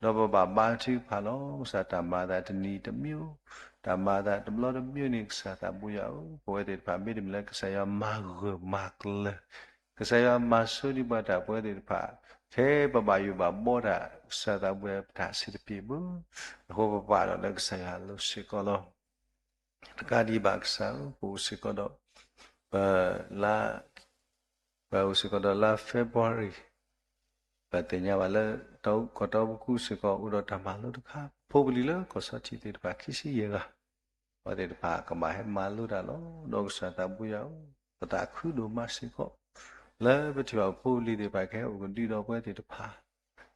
ဒီးပဘၣ်ဘါထုကဖၣ်လီၤ. ကစၢ်တၢ်မၤအသးတနံၤတမံၤ, တၢ်မၤအသးတဘျီတမံၤန့ၣ် ကစၢ်သးဘိယွၤဧၢ, ပဝဲသ့ၣ်တဖၣ် မ့တမ့ၢ်လၢကစၢ်ယွၤမၤဂၢၢ်မၤကျၢၤ, ကစၢ်ယွၤမၤဆိဒံးပှၤတၢ် ပဝဲသ့ၣ်တဖၣ် ထဲပဘၣ်ယိၣ်ဘၣ်ဘှီတၢ် ကစၢ်သးဘိယွၤပတၢ်စံးတပ့ၤဘၣ်. အဃိပပာ်ဒီးလၢကစၢ်ယွၤအလိၤစ့ၢ်ကီးလီၤ. တကးဒံးဘၣ်ကစၢ်ဧၢ, ပအိၣ်စ့ၢ်ကီးဒီး ပလါ ပအိၣ်စ့ၢ်ကီးဒီးလါ February, ပသ့ၣ်ညါဘၣ်လၢ ကီၢ်တီပကူစ့ၢ်ကီး အိၣ်ဒီးတၢ်မၤလိတခါ, ဖိပလံၤလၢကီၢ်စီထံးသ့ၣ်တဖၣ် ခံဆံယဲၢ်ဂၤ, အဝဲသ့ၣ်တဖၣ်ကဘၣ်ဟဲမၤလိတၢ်လီၤ. ဒီးကစၢ်သးဘိယွၤဧၢ, ပသးခုဒိၣ်မးစ့ၢ်ကီး လၢပထံၣ်ဘၣ်ဖိပလံၤသ့ၣ်တဖၣ် ကဟဲအိၣ်ကဒုဒီးပဝဲသ့ၣ်တဖၣ်,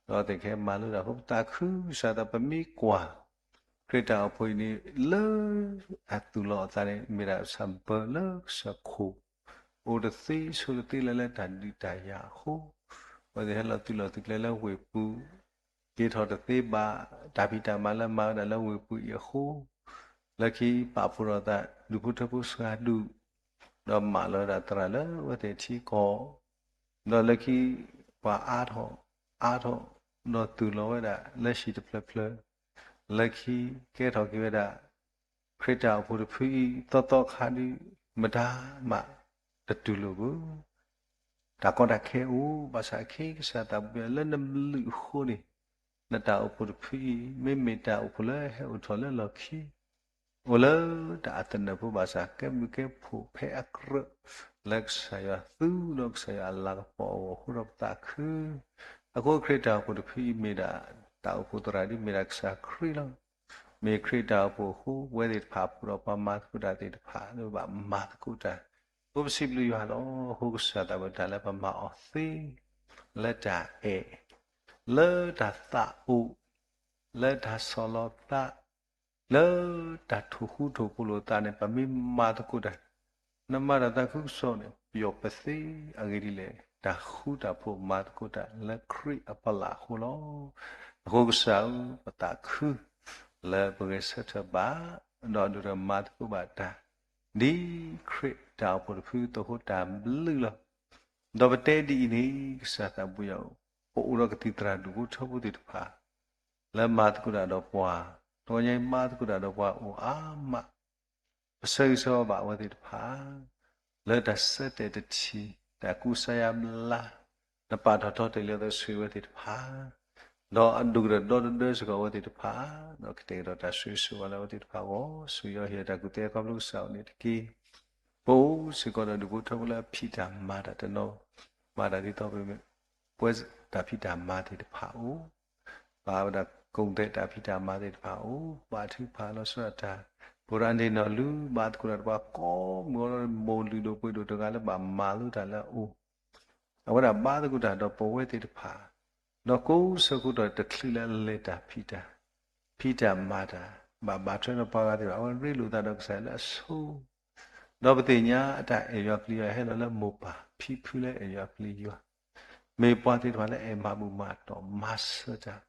ဒီးသ့ၣ်ကဟဲမၤလိတၢ်အဃိ ပသးခုကစၢ်သး ပမ့ၢ်ကွၢ် ခရံာ်တၢ်အိၣ်ဖှိၣ်အံၤန့ၣ် လၢအသူၣ်လီၤအသးန့ၣ် မ့ၢ်ဒၣ် symbol လၢကစၢ်ခိၣ် အိၣ်တသ့ဆိးတသ့လၢၤလၢတၢ်ဒုးတၢ်ယၤအဃိ, အဝဲသ့ၣ်ဟဲလီၤသုးလီၢ်သုးကျဲလၢဝ့ၢ်ပူၤ, က့ၤထီၣ်တသ့ဘၣ် တၢ်ဖံးတၢ်မၤလၢမၤဝဲဒၣ်လၢဝ့ၢ်ပူၤအံၤအဃိ, လၢခံပာ်ဖှိၣ်ထီၣ်သး ဒူၣ်ဖိထၢဖိဆှၢဒူၣ်, ဒီးမၢလီၤဝဲဒၣ်သရၣ်လၢအဝဲသ့ၣ်ထံကီၢ်, ဒီးလၢခံ ပှၤအါထီၣ် အါထီၣ် ဒီးသူၣ်လီၤဝဲဒၣ်လၢဟံၣ်တဖျၢၣ်ဖျၢၣ်, လၢခံကဲထီၣ်က့ၤဝဲဒၣ် ခရံာ်တၢ်အိၣ်ဖှိၣ်တဖုအံၤ သီသီခါဒုး မတၤမးတတူၢ်လိာ်ဘၣ်. တၢ်ကီတၢ်ခဲအိၣ် ဘၣ်ဆၣ်ခဲအံၤ ကစၢ်သးဘိယွၤလၢနဘျုးအဃိန့ၣ်, နတၢ်အိၣ်ဖှိၣ်တဖုအံၤ မ့မ့ၢ်တၢ်အိၣ်ဖှိၣ်လၢဟဲအိၣ်ထီၣ်လၢလီၢ်ခံ အိၣ်လၢတၢ်အသနၢၣ်ဖိဘၣ်ဆၣ် ကဲဘျုးကဲဖှိၣ်ဖဲအကြၢး လၢကစၢ်ယွၤသူဒီးကစၢ်ယွၤအလၤကပီၤအဂီၢ်အဃိဒီးပသးခု, အဃိခရံာ်တၢ်အိၣ်ဖှိၣ်တဖုအံၤမ့ၢ်ဒၣ် တၢ်အိၣ်ဖှိၣ်သရၣ်ဒ်မ့ၢ်ဒၣ်ကစၢ်ခရံာ်လီၤ. မ့ၢ်ခရံာ်တၢ်အိၣ်ဖှိၣ်အဃိ ပဝဲသ့ၣ်တဖၣ်အပူၤဒီးပှၤမၤသကိးတၢ်သ့ၣ်တဖၣ် လၢပဘၣ်မၤသကိးတၢ်, အဃိပစံးဘျုးယွၤလီၤ. အဃိကစၢ်သးဘိယွၤတၢ်လၢပမၤအီၤသ့ လၢတၢ်အဲၣ်, လၢတၢ်သးအိၣ်, လၢတၢ်ဆီၣ်လီၤသး, လၢတၢ်ထိၣ်ဃူထိၣ်ဖိးလိာ်သးန့ၣ် ပမ့ၢ်မၤသကိးတၢ်, နမၤတၢ်သးခုကစီၣ်န့ၣ် ပယီၤပသ့အဂ့ၢ်ဒ်လဲၣ်, တၢ်ဃူတၢ်ဖိးမၤသကိးတၢ်လၢခရံာ်အပလၢ်အဃိလီၤ. အဃိကစၢ်ဧၢ, ပသးခု လၢပဂဲၤဆၢထၢၣ်ဘၣ်, ဒီးဒုးမၤသကိးဘၣ်တၢ်, ဒ်ခရံာ်တၢ်အိၣ်ဖှိၣ်တဖုအသိးအဃိတၢ်ဘျုးလီၤ. ဒီးပတဲဒ်အံၤန့ၣ် ကစၢ်သးဘိယွၤဧၢ, ပအိၣ်ဒီးကသံၣ်သရၣ်ဒူၣ်ဖိထၢဖိသ့ၣ်တဖၣ် လၢမၤသကိးတၢ်ဒီးပှၤ, တနံၤညါအံၤမၤသကိးတၢ်ဒီးပှၤအိၣ်အါမး, ပဆၢဂ့ၤဆၢဝါဘၣ်အဝဲသ့ၣ်တဖၣ် လၢတၢ်ဆၢတဲာ်တထံၣ်, တၢ်ကူစါယါဘျါ, နပာ်ထီၣ်ထီတ့ၢ်လံအသိးဆိၣ်ဂ့ၤအဝဲသ့ၣ်တဖၣ်, ဒီးအဒိၣ်ကတၢၢ်ဒီတဒၢစ့ၢ်ကီးအဝဲသ့ၣ်တဖၣ်, ဒီးကတဲာ်ကတီၤတၢ်ဆိၣ်ဂ့ၤဆိၣ်ဝါလၢအဝဲသ့ၣ်တဖၣ်အဂီၢ်, ဆိၣ်ဂ့ၤအီၤဟ့ၣ်တၢ်ကူၣ်သ့အခီဖျိကစၢ်အအိၣ်န့ၣ်တက့ၢ်. ပအိၣ်စ့ၢ်ကီးဒီးဒူၣ်ဖိထၢဖိလၢအဖံးတၢ်မၤတၢ်တနီၤ, မၤတၢ်ဒ်သိးပမ့ၢ် ပှဲၤတၢ်ဖံးတၢ်မၤသ့ၣ်တဖၣ်အိၣ်, ပာ်ဝဲဒၣ်ကိးဂၤဒဲးတၢ်ဖံးတၢ်မၤသ့ၣ်တဖၣ်အိၣ်, ဘါထုကဖၣ်လီၤဆီဒၣ်တၢ်, ပှၤတၢ်န့ၢ်နီၢ်လုၢ်ဘါသကိးတၢ်တပှၤကိးမုၢ်အီၤဒီး မိၢ်လုၢ်ဒိၣ်ပှ့ၤဒိၣ်တဂၤလၢဘၣ်မၤလိတၢ်လၢအအိၣ်, အဝဲဒၣ်ဘါသကိးတၢ်ဒီးပဝဲသ့ၣ်တဖၣ်, ဒီးကိးဆၢကတီၢ်တချုးလၢအလဲၤတၢ်ဖံးတၢ်, ဖံးတၢ်မၤတၢ်, ဘၣ်ဘၣ်ထွဲဒီးပှၤဂၤသ့ၣ်တဖၣ် အဝဲရ့လိာ်သးဒီးကစၢ်ယွၤလၢအဆိ, ဒီးပသ့ၣ်ညါအတၢ်အဲၣ်ယွၤပျံၤယွၤ ဟဲလီၤလၢမိၢ်ပၢ်ဖံဖုလၢအဲၣ်ယွၤပျံၤယွၤ, မ့ၢ်ပှၤသ့ၣ်တဖၣ်လၢအဲၣ်မၤဘူၣ်မၤတီၢ်မၤစၢၤတၢ်,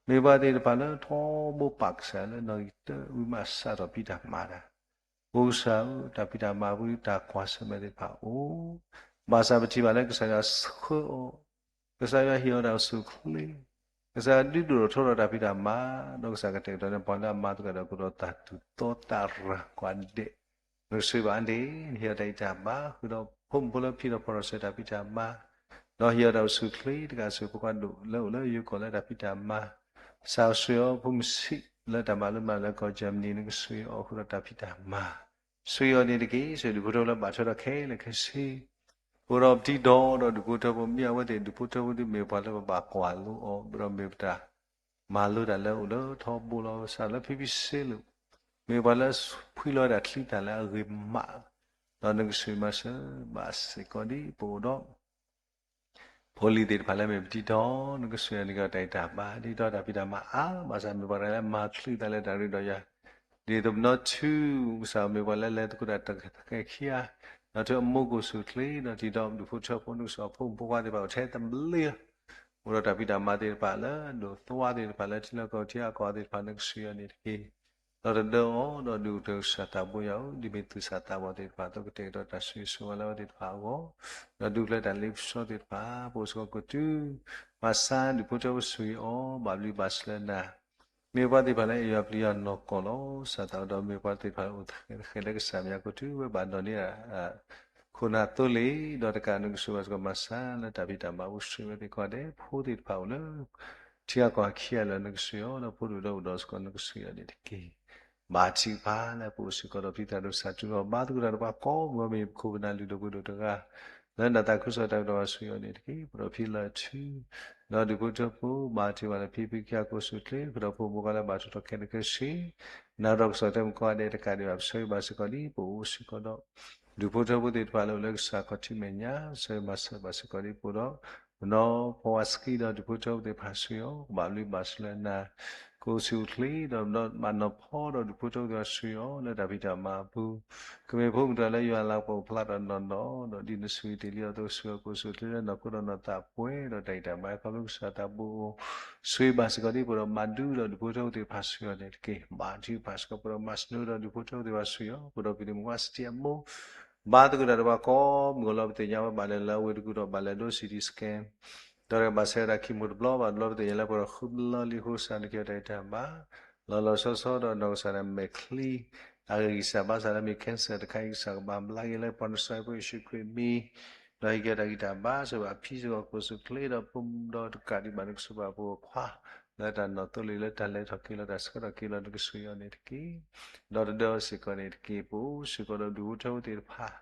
မ့ၢ်ပှၤသ့ၣ်တဖၣ်လၢထီဘိပာ်ကစၢ်ယွၤလၢနီၣ်ဂံၢ်တၢ ဝံၤမးစးထီၣ်ဖံးတၢ်မၤတၢ်, အိၣ်ကစၢ်ဧၢ, တၢ်ဖံးတၢ်မၤပူၤ တၢ်ကွၢ်ဆၢၣ်မဲာ်သ့ၣ်တဖၣ်အိၣ်, ဘၣ်ဆၣ်ပထံၣ်ဘၣ်လၢကစၢ်ယွၤဆှၢအီၤ, ကစၢ်ယွၤဟ့ၣ်အီၤတၢ်အိၣ်ဆူၣ်အိၣ်ချ့, ကစၢ်ယွၤဒုးဒိၣ်ထီၣ်ထီထီၣ်တၢ်ဖံးတၢ်မၤ, ဒီးကစၢ်ကတဲာ်ကတီၤန့ၢ်ပှၤလၢအမၤသကိးဒီး ကဒီးသးတူၢ်သီသးရၤကွၢ်ဒဲး, နကဆိၣ်ဂ့ၤဘၣ်န့ၣ်, နဟ့ၣ်အီၤတၢ်အံးတၢ်ဘါ, ဃုာ်ဒီးဖိမုၣ်ဖိလၢဖံဒီးဖီၣ်ထီၣ်ဆၢတၢ်ဖံးတၢ်မၤ, ဒီးဟ့ၣ်အီၤတၢ်အိၣ်ဆူၣ်အိၣ်ချ့, တကးဆူၣ်ဖိခွါဒိၣ်လၢအိၣ်လၢယိၤကီၢ်လၢတၢ်ဖံးတၢ်မၤ, ကစၢ်ဆိၣ်ဂ့ၤအီၤဖိမုၣ်ဆံးလၢတၢ်မၤလိမၤဒိးလၢကီၢ်ကၠၢမနံၤ နကဆိၣ်ဂ့ၤအီၤဃုာ်ဒီးတၢ်ဖံးတၢ်မၤ, ဆိၣ်ဂ့ၤအီၤန့ၣ်တက့ၢ်. ဆိၣ်ဂ့ၤဒူၣ်ဖိထၢဖိလၢဘၣ်ထွဲဒီးခဲလၢာ်ခဲဆ့, အိၣ်ဒီးပထံၣ်ဒီး ဒီးဒူၣ်ဖိထၢဖိ မ့ၢ်အဝဲသ့ၣ်ဒူၣ်ဖိထၢဖိဒ်မ့ၢ်ပှၤလၢပဘၣ်ကွၢ်လိအီၤ ဒီးမ့ၢ်ပတၢ်မၤလိတၢ်လၢအိၣ်လၢထီဘိလီၤ, စးလၢဖံဖံစ့လိာ်, မ့ၢ်ပှၤလၢဖှံလီၤဝဲဒၣ်ချံတၢ်လၢအဂ့ၤမး, ဒီးနကဆိၣ်ဂ့ၤမၤစၢၤဘၣ်စ့ၢ်ကီးဒ်ပအိၣ်ဒီး ဖိလံၤသ့ၣ်တဖၣ်လၢမ့ၢ်ပထံၣ်ဒီး နကဆိၣ်ဂ့ၤအီၤန့ၣ်က့ၤအီၤတၢ်အံးတၢ်ဘါ, ဒ်သိးတၢ်ဖံးတၢ်မၤအါ, ဘၣ်ဆၣ်မ့ၢ်ပှၤတဂၤလၢမၤချုးသးလၢတၢ်ရ့ဒီးယၤ, ဒ်သိးပနီၢ်ထူ, ကစၢ်မ့ၢ်ပှၤလၢလဲၤသကိးတၢ်တၢ်ခဲခံဂၤ, ဒီးထၢအမိၢ်ကအိၣ်ဆူၣ်အိၣ်ချ့, ဒီးထံၣ်ဒီးဒူၣ်ဖိထၢဖိ နကဆိၣ်ဂ့ၤအဖိမုၣ်ဖိခွါသ့ၣ်တဖၣ်အိၣ်ထဲတဘျ့လီၤ, အိၣ်ဒီးတၢ်ဖံးတၢ်မၤသ့ၣ်တဖၣ်လၢဒိၣ်သွါသ့ၣ်တဖၣ် လၢထံလီၢ်ကီၢ်ထံအကီၢ်သ့ၣ်တဖၣ် နကဆိၣ်ဂ့ၤအီၤန့ၣ်တက့ၢ်. ဒီးတဒၢအီၤ, ဒီးဒုးကတၢၢ်ကစၢ်သးဘိယွၤဧၢ, ဒ်မ့ၢ်သူၣ်စၢ်သးဘီၣ်သ့ၣ်တဖၣ် သုကတဲာ်ကတီၤတၢ်ဆိၣ်ဂ့ၤဆိၣ်ဝါလၢအဝဲသ့ၣ်တဖၣ်အဂီၢ်, ဒီးဒုးကျဲတၢ်လ့ပစီသ့ၣ်တဖၣ်, ပအိၣ်စ့ၢ်ကီးကိးတုၤ, မၤစၢၤဒူၣ်ဖိထၢဖိဆိၣ်ဂ့ၤအီၤ, ဘၣ်ဘျုးဘၣ်ဆှၢနၤ, မ့ၢ်ပှၤသ့ၣ်တဖၣ်လၢအဲၣ်ယွၤပျံၤယွၤနီၢ်ကီၢ်လီၤ. စၢ်သးဒီးမ့ၢ်ပှၤသ့ၣ်တဖၣ်အိၣ်ဃဲးလၢကစၢ်မၠးကိးတုၤဝဲဘၣ်ဒိးန့ၢ် ခိၣ်နၢ်သိလ့ၣ်, ဒီးတကးနကဆိၣ်ဂ့ၤဘၣ်စ့ၢ်ကီးမၤစၢၤလၢတၢ်ဖံးတၢ်မၤပူၤ ဆိၣ်ဂ့ၤဝဲသ့ၣ်ကိးဂၤဒဲး, ဖိသ့ၣ်တဖၣ်အိၣ်လၢ ထံဂၤကီၢ်ဂၤခံဂၤလၢာ် နကဆိၣ်ဂ့ၤအီၤ, ဒီးဖိဒိၣ်ဒီးအိၣ်ဒီးစ့ၢ်ကီး နကဆိၣ်ဂ့ၤအီၤန့ၣ်တက့ၢ်. ဘါထုကဖၣ်လၢပအိၣ်စ့ၢ်ကီးဒီးဖံသရၣ်ဒိၣ်စၢ်တူၢ်ဒီးဘါသကိးတၢ်ဒီးပှၤကိးမုၢ်ဂီၤ မ့ၢ်ပခိၣ်ပနၢ်လုၢ်ဒိၣ်ပှ့ၤဒိၣ်တဂၤ, လၢနသးခုကစီၣ်တၢ်ကဒီးဘၣ်ဆိၣ်ဂ့ၤအီၤန့ၣ်တက့ၢ်. ပဒီးဖံလၢာ်ထူ, ဒီးဒူၣ်ဖိထၢဖိ ဘါထုကဖၣ်လၢဖံဖုခံဂၤကိးဆူၣ်ချ့, ဃုာ်ဒီးဖိမုၣ်ဖိခွါလၢဘၣ်ထွဲဒီးခဲလၢာ်ခဲဆ့, နၤဒီးကစီၣ်တၢ်မုၣ်ကိးဂၤဒဲးတကးဒံးဘၣ် ပဆိၣ်ဂ့ၤဘၣ်စ့ၢ်ကီးဒ် ပအိၣ်စ့ၢ်ကီးဒီး ဒူၣ်ဖိထၢဖိသ့ၣ်တဖၣ်လၢအိၣ်လၢကစၢ်ခီၣ်ထံးမဲာ်ညါ, ဆိၣ်ဂ့ၤမၤစၢၤဘၣ်စ့ၢ်ကီးဒ်ပအိၣ်ဒီး ပနီၢ်ဖီဝါစကံဒီးဒူၣ်ဖိထၢဖိသ့ၣ်တဖၣ်ဆိၣ်ဂ့ၤအီၤ, ကဘၣ်ဘျုးဘၣ်ဆိၣ်လၢနၤ, ကိးဆူၣ်အိၣ်ချ့, ဒီးမၤနီၢ်ဖီဒီးဒူၣ်ဖိထၢဖိသ့ၣ်တဖၣ်ဆိၣ်ဂ့ၤအီၤ လၢတၢ်ဖံးတၢ်မၤအပူၤ, ကမ့ၢ်ဖိမုၣ်တဂၤလၢယွၤလၤကပီၤအိၣ်ဖျါထီၣ်နီၢ်နီၢ်, ဒီးဒ်နဆိၣ်ဂ့ၤတ့ၢ်လံအသိး ဆိၣ်ဂ့ၤကိးဆူၣ်အိၣ်ချ့လၢနီၢ်ခိဒီးနီၢ်သးပှဲၤဒီးတၢ်ဂံၢ်တၢ်ဘါ ခီဖျိကစၢ်သးဘိအိၣ်, ဆိၣ်ဂ့ၤဘၣ်စ့ၢ်ကီးဒ်ပအိၣ်ဒီးမၤဒူဒီးဒူၣ်ဖိထၢဖိသ့ၣ်တဖၣ်ဆိၣ်ဂ့ၤအီၤန့ၣ်တက့ၢ်. ဘါထုကဖၣ်စ့ၢ်ကီးပဒီးမၤစၢၤဒီးဒူၣ်ဖိထၢဖိသ့ၣ်တဖၣ်ဆိၣ်ဂ့ၤအီၤ, ပဒီးပဒ့မုၣ်ခွါစတံအမိၢ် ဘါသကိးတၢ်ဒီးပှၤကိးမုၢ်ဂီၤလီၤ. ပသ့ၣ်ညါဝဲဘၣ်လဲၤလၢအဝ့ၢ်တကူၣ်ဒီးဘၣ်လဲၤဒိ စီၣ်တီၣ်စကဲၣ်, ဒီးဘၣ်ဆၢဝဲဒၣ်ခံမူးတဘျီဘၣ်တဘျီ, ပသ့ၣ်ညါလၢပှၤဒီးဃုဘျီလံအဃိ ကစၢ်နကဟ့ၣ်အီၤတၢ်ဂံၢ်တၢ်ဘါ, လီၤလီၤဆီဆီဒီးနီၢ်ကစၢ်ဒၣ်မဲာ်ချံ အဂံၢ်စၢ်ဘါစၢ်လၢမ့ၢ် cancer တခါအံၤ ကစၢ်ကဘၣ်ဘျါက့ၤလၢပှၤနစၢၤဖိယ့ၣ်ၡူးခရံာ်အမံၤ, ဒီးဟ့ၣ်က့ၤအီၤတၢ်ဂံၢ်တၢ်ဘါ, ဆိၣ်ဂ့ၤဘၣ်အဖံ ဆိၣ်ဂ့ၤဘၣ်ကိးဆူၣ်အိၣ်ချ့ဒီး ပဒီးတကးဒံးဘၣ် နကဆိၣ်ဂ့ၤဘၣ်ပဖိခွါ လၢတၢ်နီၢ်သိလ့ၣ် လၢတၢ်လဲၤထီၣ်က့ၤလီၤ တၢ်ဆှၢထီၣ်က့ၤလီၤ နကဆိၣ်ဂ့ၤအီၤန့ၣ်တက့ၢ်. ဒီးတဒၢအီၤစ့ၢ်ကီးန့ၣ်တက့ၢ်. ပအိၣ်စ့ၢ်ကီးဒီးဒူၣ်ဖိထၢဖိသ့ၣ်တဖၣ်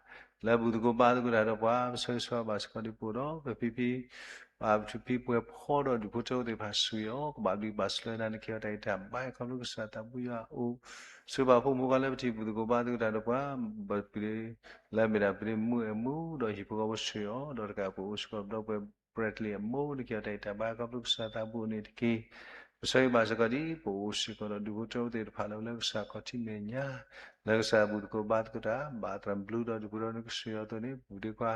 လၢဘူၣ်သကိးဘါသကိးတၢ်ဒီးပှၤ ပဆိၣ်ဂ့ၤဆိၣ်ဂ့ၤဘၣ်စ့ၢ်ကီးဒ်ပအိၣ်ဒီး ပဖံဖံ ပှၤပထူၣ်ဖံပှဲၤဖီဒီးဒူၣ်ဖိထၢဖိသ့ၣ်တဖၣ်ဆိၣ်ဂ့ၤအီၤ, ကဘၣ်ဘျုးဘၣ်ဆိၣ်လၢနၤ နကဟ့ၣ်အီၤတၢ်ဂံၢ်တၢ်ဘါ ခီဖျိကစၢ်သးဘိယွၤအအိၣ်, ဆိၣ်ဂ့ၤဘၣ်ဖိမုၣ်ဖိခွါလၢပထံၣ်ဘူၣ်သကိးဘါသကိးတၢ်ဒီးပှၤ ပဒ့ လၢမ့ၢ်ဒၣ်ပဒ့မုၣ်အဲၣ်မူဒီးဟံၣ်ဖိဃီဖိဆိၣ်ဂ့ၤအီၤ, ဒီးတကးပအိၣ်စ့ၢ်ကီးဒီးပှဲၤ ပြဲၤတလ့ၣ်အမိၢ် နကဟ့ၣ်အီၤတၢ်ဂံၢ်တၢ်ဘါ ခီဖျိကစၢ်သးဘိန့ၣ်တက့ၢ်. ပဆိၣ်ဂ့ၤဘၣ်စ့ၢ်ကီးဒ်ပအိၣ်စ့ၢ်ကီးဒီးဒူၣ်ဖိထၢဖိသ့ၣ်တဖၣ်လၢအိၣ်လၢကစၢ်ခီၣ်ထံးမဲာ်ညါ လၢကစၢ်ဘူၣ်သကိးဘါသကိးတၢ် ဘၣ်သရၣ်ဘျုးဒီးဒူၣ်ဖိထၢဖိ နကဆိၣ်ဂ့ၤအီၤအသိးန့ၣ် ပူၤဒ့ခွါ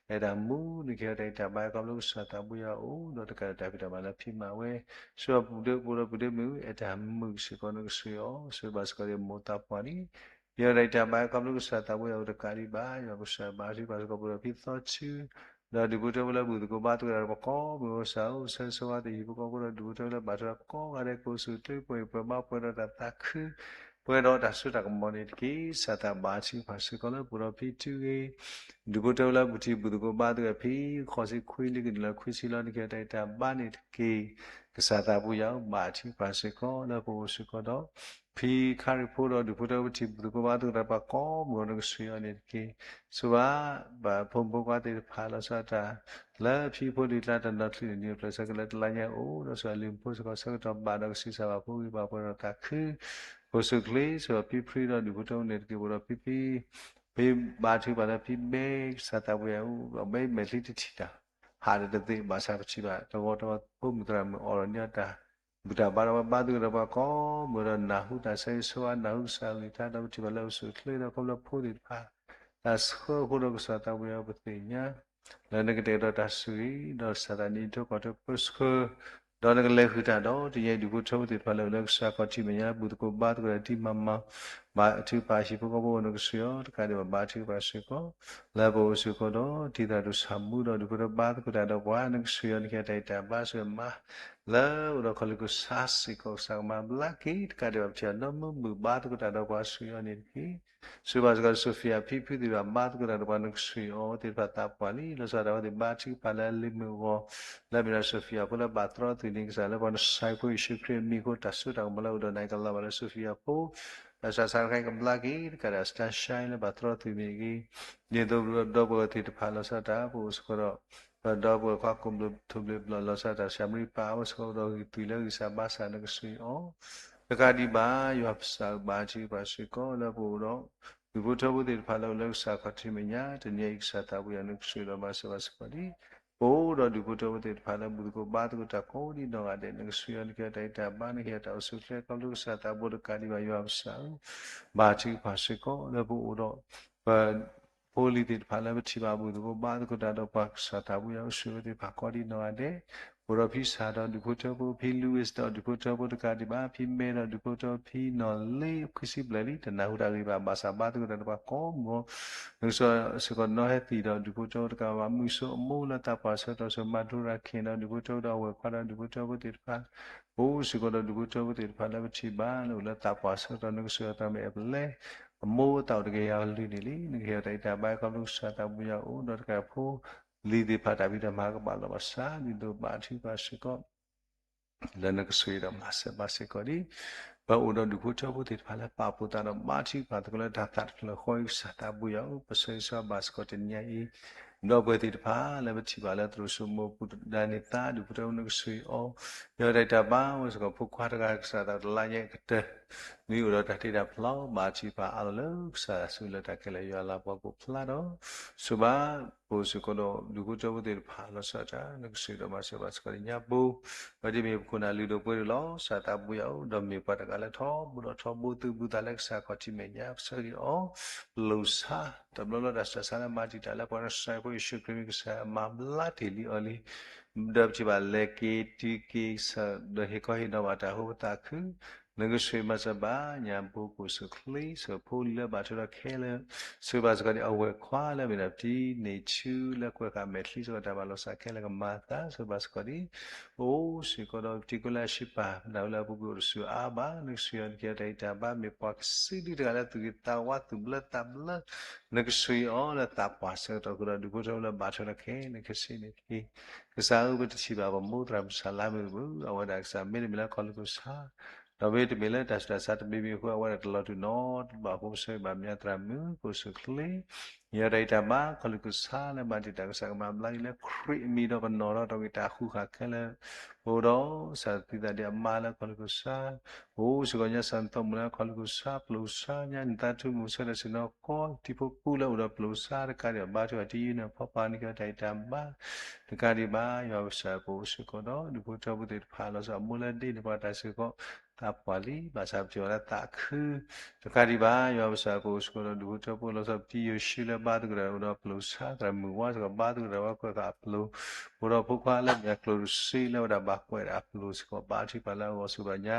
အဲၣ်တၢ်မုာ် နကဟ့ၣ်အီၤတၢ်ဂံၢ်တၢ်ဘါ ခီဖျိကစၢ်သးဘိယွၤအအိၣ် ဒီးတကးဒီးတၢ်ဖံးတၢ်မၤလၢဖံးမၤဝဲ ဆိၣ်ဂ့ၤပူၤဒ့ဖိဒီးပူၤဒ့မုၣ် အဲၣ်တၢ်မုာ်စ့ၢ်ကီး နကဆိၣ်ဂ့ၤအီၤ, ဆိၣ်ဂ့ၤဘၣ်စ့ၢ်ကီးဒ်မိၢ်သးပှၢ်န့ၣ် ဟ့ၣ်အီၤတၢ်ဂံၢ်တၢ်ဘါ ခီဖျိကစၢ်သးဘိယွၤအအိၣ်တကးဒံးဘၣ် ယွၤကစၢ်ဘါထုကဖၣ်စ့ၢ်ကီးပဒီးဖံသီထူ ဒီးဒူၣ်ဖိထၢဖိလၢဘူၣ်သကိးဘါသကိးတၢ်ဒီးပှၤကိးမုၢ်ဂီၤစၢ်ဧၢ, ဆိၣ်ဂ့ၤဆိၣ်ဝါသ့ၣ်ဟံၣ်ဖိဃီဖိဒီးဒူၣ်ဖိထၢဖိလၢဘၣ်ထွဲဒီးကိးဂၤဒဲး ကိးဆူၣ်အိၣ်ချ့ ပှဲၤပှဲၤဘါ ပှဲၤဒီးတၢ်သးခု ပှဲၤဒီးတၢ်စိတၢ်ကမီၤန့ၣ်တက့ၢ်. ကစၢ်သးဘါထုကဖၣ်စ့ၢ်ကီးလၢပဒီးဖံတုၤဂ့ၤ ဒူၣ်ဖိထၢဖိလၢပထံၣ်ဘူၣ်သကိးဘါသကိးဖံ ဃိးဆံခွံလံ ကနုာ်လၢခွံဆံလီၤ နကဟ့ၣ်အီၤတၢ်ဂံၢ်တၢ်ဘါန့ၣ်တက့ၢ်. ကစၢ်သးဘိယွၤဧၢ, ဘါထုကဖၣ်စ့ၢ်ကီးလၢပအိၣ်စ့ၢ်ကီးဒီး ဖံခါရံၣ်ဖိဒီးဒူၣ်ဖိထၢဖိ ပထံၣ်ဘူၣ်သကိးဘါသကိးတၢ်ဒီးပှၤကိးမုၢ်ဂီၤ နကဆိၣ်ဂ့ၤအီၤန့ၣ်တက့ၢ်. ဆိၣ်ဂ့ၤဘၣ် ဘၣ်ဖိမုၣ်ဖိခွါသ့ၣ်တဖၣ် လီၤဆီဒၣ်တၢ် လၢဖံဖိဒုၣ်တၢ်တနီၤချုးန့ၣ် နံၣ်အဖျၢၣ်ဆၢက့ၤလၢတလါညါအိၣ်ဒီး ဆိၣ်ဂ့ၤလၢမုၣ်ဖိစ့ၢ်ကီး ဆၢကတီၢ်ဘၣ်ဒီးကဆံးစၢ်ဘၣ်ဖိဂံၢ်ဘါ ပှဲၤဒီးတၢ်သးခု ကိးဆူၣ်အိၣ်ချ့ ဆိၣ်ဂ့ၤဖံဖုဒီးဒူၣ်ဖိထၢဖိန့ၣ်တက့ၢ်. ပဒီးဖံဖံ ဖံဘါထုကဖၣ်လၢဖံဘဲ ကစၢ်သးဘိယွၤဧၢ, ဘဲမဲာ်ချံတထံၣ်တၢ် ဟးဒီးတသ့ဘၣ်ဆၣ် ပထံၣ်ဘၣ်တဂီၤတဂီၤ ဖိမုၣ်သရၣ်မုၣ်အိၣ်ဒီးန့ၢ်အီၤတၢ် ဘူၣ်တၢ်ဘါဒီးပှၤ ဘါသဂၢၢ်ဒီးပှၤကိးမုၢ်ဒီး နၢ်ဟူတၢ်ဆၢဂ့ၤဆၢဝါ နၢ်ဟူကစၢ်အကလုၢ်ကထါ ဒီးပထံၣ်ဘၣ်လၢအိၣ်ဆူၣ်အိၣ်ချ့ဒီး ခီဖျိဖိသ့ၣ်တဖၣ် တၢ်ဆှၢအဃိဒီး ကစၢ်သးပူၤယၤပသ့ၣ်ညါ လၢနကတဲာ်ကတီၤတၢ်ဆိၣ်ဂ့ၤ ဒီးကစၢ်သးနံၣ်ထီၣ်ကီၢ်ထီၣ်ပၢဆှၢ ဒီးနကလဲၤဃုာ်တၢ်ဒီး တနံၤအံၤ ဒူၣ်ဖိထၢဖိသ့ၣ်တဖၣ်လၢအိၣ်လၢကစၢ်ခီၣ်ထံးမဲာ်ညါ ဘူၣ်သကိးဘါသကိးတၢ် တံၤမၤမၤ ဘါထုကဖၣ် ဟံၣ်ဖိဃီဖိအိၣ် နကဆိၣ်ဂ့ၤအီၤ တကးဒံးဘၣ် ဘါထုကဖၣ်စ့ၢ်ကီး လၢပအိၣ်စ့ၢ်ကီးဒီး တံၤသရၣ်ဒိၣ်ဆၣ်မူဒီး ဒူၣ်ဖိထၢဘါသကိးတၢ်ဒီးပှၤ နကဆိၣ်ဂ့ၤအီၤ နကဟ့ၣ်တၢ်အံးတၢ်ဘါစ့ၢ်ကီးမး လၢအိၣ်ဒီးခီၣ်လ့ၣ်ခိၣ်ဆါစ့ၢ်ကီး ကစၢ်ကမၤဘျါက့ၤ တကးဒံးဘၣ် ပထံၣ်အီၤဒီးမုၢ်မုၢ်ဘါသကိးတၢ်ဒီးပှၤ ဆိၣ်ဂ့ၤအီၤန့ၣ်တက့ၢ်. ဆိၣ်ဂ့ၤဘၣ်စ့ၢ်ကီး စီၤဖံယၤဖံဖုသ့ၣ်တဖၣ် ဘါသကိးတၢ်ဒီးပှၤ နကဆိၣ်ဂ့ၤအီၤသ့ၣ်တဖၣ်သးပှၢ်လံ လီၤဆီဒၣ်တၢ်ဝဲသ့ၣ် ဘါထုကဖၣ်လၢအလံၤမုၢ်အဂီၢ် လၢအမ့ၢ်ဒၣ်စီၤဖံယၤဖိလၢဘၣ်တြီသုးန့ၣ် ကစၢ်လၢပှၤနဆှၢဖိယ့ၣ်ၡူးခရံာ်အမံၤအဃိ တၢ်စိတၢ်ကမီၤလၢအအိၣ်ဒီးနၤကလီၤဘၣ်လၢစီၤဖံယၤဖိ တၢ်ဆါဆါတခါကဘျါက့ၤ တကးဒံး စတၢ်ရှါလၢဘၣ်တြီသုးမ့ၢ်ဂ့ၤ ဒ်သိးဒီပုၢ်ဝဲၢ်သ့ၣ်တဖၣ်လီၤဆီဒၣ်တၢ် ပအိၣ်စ့ၢ်ကီးဒီး ပဒီပုၢ်ဝဲၢ်ခွါကိးဘျိထိၣ်ဘျ့ဘျီၣ်လီၤဆီဒၣ်တၢ် ဆၢမရံပၢ်အိၣ်စ့ၢ်ကီးဒီးဂံၢ်သွံၣ်လၢဂံၢ်စၢ်ဘါစၢ် နကဆိၣ်ဂ့ၤအီၤ တကးဒံးဘၣ် ယွၤပစံးဘါထုကဖၣ်စ့ၢ်ကီးလၢပအိၣ်ဒီး ဒူၣ်ဖိထၢဖိသ့ၣ်တဖၣ်လၢအိၣ်လၢကစၢ်ခီၣ်ထံးမဲာ်ညါ တနံၤအံၤ ကစၢ်သးပူၤယၤ နကဆိၣ်ဂ့ၤဒီးမၤစၢၤဘၣ်စ့ၢ်ကီးလံ ပအိၣ်ဒီးဒူၣ်ဖိထၢဖိသ့ၣ်တဖၣ်လၢဘူၣ်သကိးဘါသကိးတၢ်ကိးဒံးနီၢ်ဂၤဒဲး နကဆိၣ်ဂ့ၤအီၤ နကဟ့ၣ်အီၤတၢ်အံးတၢ်ဘါ နကဟ့ၣ်အီၤတၢ်အိၣ်ဆူၣ်အိၣ်ချ့ ခီဖျိကစၢ်သးဘိတကးဒံးဘၣ် ယွၤပစံး ဘါထုကဖၣ်စ့ၢ်ကီးလၢပအိၣ်ဒီး ပ ဖိလံၤသ့ၣ်တဖၣ်လၢပထံၣ်ဘၣ်ဘူၣ်သကိးဘါသကိးတၢ်ဒီးပှၤ ကစၢ်သးပူၤယၤအိၣ်ဆူၣ်အိၣ်ချ့သ့ၣ်တဖၣ်ကိးဒံးနီၢ်ဂၤဒဲး အိၣ်ဒီးဖံစၢ်ဒီးဒူၣ်ဖိထၢဖိ ဖံလူဝ့ၣ်ဒီးဒူၣ်ဖိထၢဖိတကးဒံးဘၣ် ဖံမဲဒီးဒူၣ်ဖိထၢဖိ ဖံနီၢ်လ့ ခွံဆံဘျဲၣ်လံ တနၢ်ဟူတၢ်ဂ့ၢ်ဘၣ် ဘၣ်ဆၣ်ဘါသကိးတၢ်ဒီးပှၤကိးမုၢ် နကဆိၣ်ဂ့ၤစ့ၢ်ကီးနီၢ်ဟဲသံၣ်ဒီးဒူၣ်ဖိထၢဖိတကးဘၣ် မုၢ်စိအမိၢ်လၢသးပှၢ်ဆၢကတီၢ် စီၤမၤဒိရၤခ့ၣ်ဒီးဒူၣ်ဖိထၢဖိဒီးအဝဲၢ်ခွါဒီးဒူၣ်ဖိထၢဖိသ့ၣ်တဖၣ် အိၣ်စ့ၢ်ကီးဒီးဒူၣ်ဖိထၢဖိသ့ၣ်တဖၣ်လၢပထံၣ်ဘၣ်လၢအိၣ်လၢသးပှၢ်ဆၢကတီၢ် နကဆိၣ်ဂ့ၤအသးမ့ၢ်အပျဲၢ် အမိၢ်အသးအိၣ်တကယၤအကလုၢ်န့ၣ်လံ နကဟ့ၣ်အီၤတၢ်အံးတၢ်ဘါ ခီဖျိကစၢ်သးပူၤယၤအိၣ်ဒီးတကးဖိလံၤသ့ၣ်တဖၣ်တၢ်ဖံးတၢ်မၤကဘၣ်လီၤဘၣ်စး ဒ်သိးဘါထုကဖၣ်စ့ၢ်ကီး လၢနကဆိၣ်ဂ့ၤဒီးမၤစၢၤဘၣ်စ့ၢ်ကီးလံ ပအိၣ်ဒီးဒူၣ်ဖိထၢဖိသ့ၣ်တဖၣ်လၢပာ်ဖှိၣ်သးဒီးဘါထုကဖၣ်သကိးလၢတၢ်သးတဖျၢၣ်ဃီအံၤ ကစၢ်သးပူၤယၤအိၣ် ပဆၢဂ့ၤဆၢဝါဘၣ်စ့ၢ်ကီးတနံၤအံၤ ဒီပုၢ်ဝဲၢ်သ့ၣ်တဖၣ်လၢပထံၣ်ဘၣ်လၢသရိာ်စိမိၤပူၤဒၣ်န့ၣ်သး ဒူၣ်ဖိထၢဖိနကဆိၣ်ဂ့ၤအီၤ ယွၤတၢ်အံးတၢ်ဘါဝဲစ့ၢ်ကီး ဖိခွါတဂၤကစၢ်သးတလါညါကတၢၢ် နံၤအိၣ်ဒီးတၢ်တ့တၢ်ဖျီ ဘါထုကဖၣ်အါလီၤလၢကစၢ်ဆူလၢတၢ်ခဲလၢာ်ယွၤလၤပှၤကိးဖျါဒီး ဆိၣ်ဘါ ပအိၣ်စ့ၢ်ကီးဒီးဒူၣ်ဖိထၢဖိသ့ၣ်တဖၣ်လီၤဆီဒၣ်တၢ် နကဆိၣ်ဂ့ၤဒီးမၤစၢၤဘၣ်စ့ၢ်ကီးလၢညါပူၤ ဝဲဒ်မ့ၢ်ပခိၣ်နၢ်လုၢ်ဒိၣ်ပှ့ၤဒိၣ်လီၤ ကစၢ်သးပူၤယၤအိၣ် ဒီးမ့ၢ်ပှၤတဂၤလၢထီဘိဒီးထီဘိ သုးဘူးသးလၢကစၢ်ခီၣ်ထံးမဲာ်ညါ ပဆၢဂ့ၤအီၤ ပလိာ်ဆါ တဘျီဘျီတၢ်ဆူးတၢ်ဆါလၢမၤတံာ်တာ်လၢပှၤ နကစၢ်ယ့ၣ်ၡူးခရံာ်မ့ၢ်ကစၢ်မၤဘျါတ့ၢ်လံအီၤလံ ဒီးပထံၣ်ဘၣ်လဲၤက့ၤတုၤက့ၤကစၢ် ဒီးဟ့ၣ်ခီဟ့ၣ်နီၤဘၣ်တၢ်အိၣ်ဖှိၣ်သးခု နကဆိၣ်ဂ့ၤမၤစၢၤဘၣ်ညါပူၤ ကအိၣ်ဆူၣ်အိၣ်ချ့စ့ၢ်ကီးဖိလံၤလၢဘၣ်ထွဲဒီးခဲလၢာ် ဆိၣ်ဂ့ၤဘၣ်စ့ၢ်ကီးဒ်အဝဲၢ်ခွါလၢအမ့ၢ်ဒၣ်ပတံၤန့ၣ်ဆူလၢကွဲးဃာ်မဲာ်ချံစ့ၢ်ကီးတၢ်မၤလီၤစၢ်ခဲလၢာ်ကမၤအသး ဆိၣ်ဂ့ၤဘၣ်စ့ၢ်ကီးဒ် အိၣ်စ့ၢ်ကီးဒီးပတံၤဖိလၢအဟံၣ်ပၢ် နၢ်ဟူလၢအပူၤကွံာ်အိၣ်တဆူၣ်အါဘၣ် နကဆိၣ်ဂ့ၤအီၤ နကဟ့ၣ်အီၤတၢ်အံးတၢ်ဘါ မ့ၢ်ပှၤကစုဒုတဂၤလၢသူၣ်ဂ့ၤသးဝါသူၣ်ဘျၢသးဘျၢ နကဆိၣ်ဂ့ၤအီၤလၢသးပှၢ်ဆၢကတီၢ်ဃုာ်ဒီး ဒူၣ်ဖိထၢဖိလၢဘၣ်ထွဲဒီးခဲလၢာ် နကဆှၢန့ၢ်က့ၤ ကစၢ်ဧၢ ပတထံၣ်ဘၣ်ပမိၢ်သရၣ်မုၣ်ဆၣ်လါမ့ၢ်တဘူၣ် အဝဲဒၣ်ကစၢ်မ့တမ့ၢ်လၢခီၣ်လ့ၣ်ခိၣ်ဆါ ဒီးမ့တမ့ၢ်လၢတၢ်ဆူးတၢ်ဆါတမံၤမံၤအဃိ အဝဲဒၣ်တလီၤတူာ်နီတဘျီအဃိ ပဆၢဂ့ၤဘၣ်မၠါသရၣ်မုၣ် ကအိၣ်ဆူၣ်အိၣ်ချ့ ယွၤတၢ်အံးတၢ်ဘါ ခီၣ်လ့ၣ်ခိၣ်ဆါလၢမၤတံာ်တာ် ကစၢ်ကမၤဘျါက့ၤလၢခရံာ်အမံၤဒီးပနီၢ်ဒီးတၢ်ဂ့ၢ်တၢ်ဃူဃာ်ခဲလၢာ် အိၣ်ဒီးကစၢ်သံသးဒ်အမါလၢခီၣ်လ့ၣ်ခိၣ်ဆါ အိၣ်စ့ၢ်ကီးညါစၢ်နသီၣ်မုၣ်လၢခီၣ်လ့ၣ်ခိၣ်ဆါ ပျိာ်ဆါညါနသးထူမုၢ်ဆၢဒီးစ့ၢ်နီၤ ကီၢ်တံၤဖိပူၤလၢအိၣ်ဒီးပျိာ်ဆါတကးဒံးဘၣ် ဘါထုကဖၣ်တယုၢ်န့ၣ် ဖီပာ်န့ၢ်က့ၤအီၤ တၢ်အံးတၢ်ဘါ တကးဒံးဘၣ် ယွၤပကစၢ်ပအိၣ်စ့ၢ်ကီးဒီး ဒူၣ်ဖိထၢဖိသ့ၣ်တဖၣ် လီၤဆီအမိၢ်လၢဒ့န့ၣ် ပှၤတၢ်စ့ၢ်ကီး သးပှၢ်လံ ဘၣ်ဆၣ်ပထံၣ်အီၤလၢသးခု တကးဒံးဘၣ် ယွၤပကစၢ်ပအိၣ်စ့ၢ်ကီးဒီး ဒူၣ်ဖိထၢဖိ လီၤဆီပတံၤယိၤၡူလၢဘါသကိးတၢ်အိၣ်ဒီးပျိာ်ဆါ သရၣ်မုၣ်ဝါစ့ၢ်ကီး ဘါသကိးတၢ်ဝဲကွဲးဃာ်အပျိာ် အိၣ်ဒီးဖိခွါလၢအမ့ၢ်အကျိၣ်တစ့လၢဝဲဒၣ်ဘၣ်ကွဲးဒၣ်အပျိာ်စ့ၢ်ကီး ဘါထုကဖၣ်လၢအဂီၢ်စ့ၢ်ကီးညါ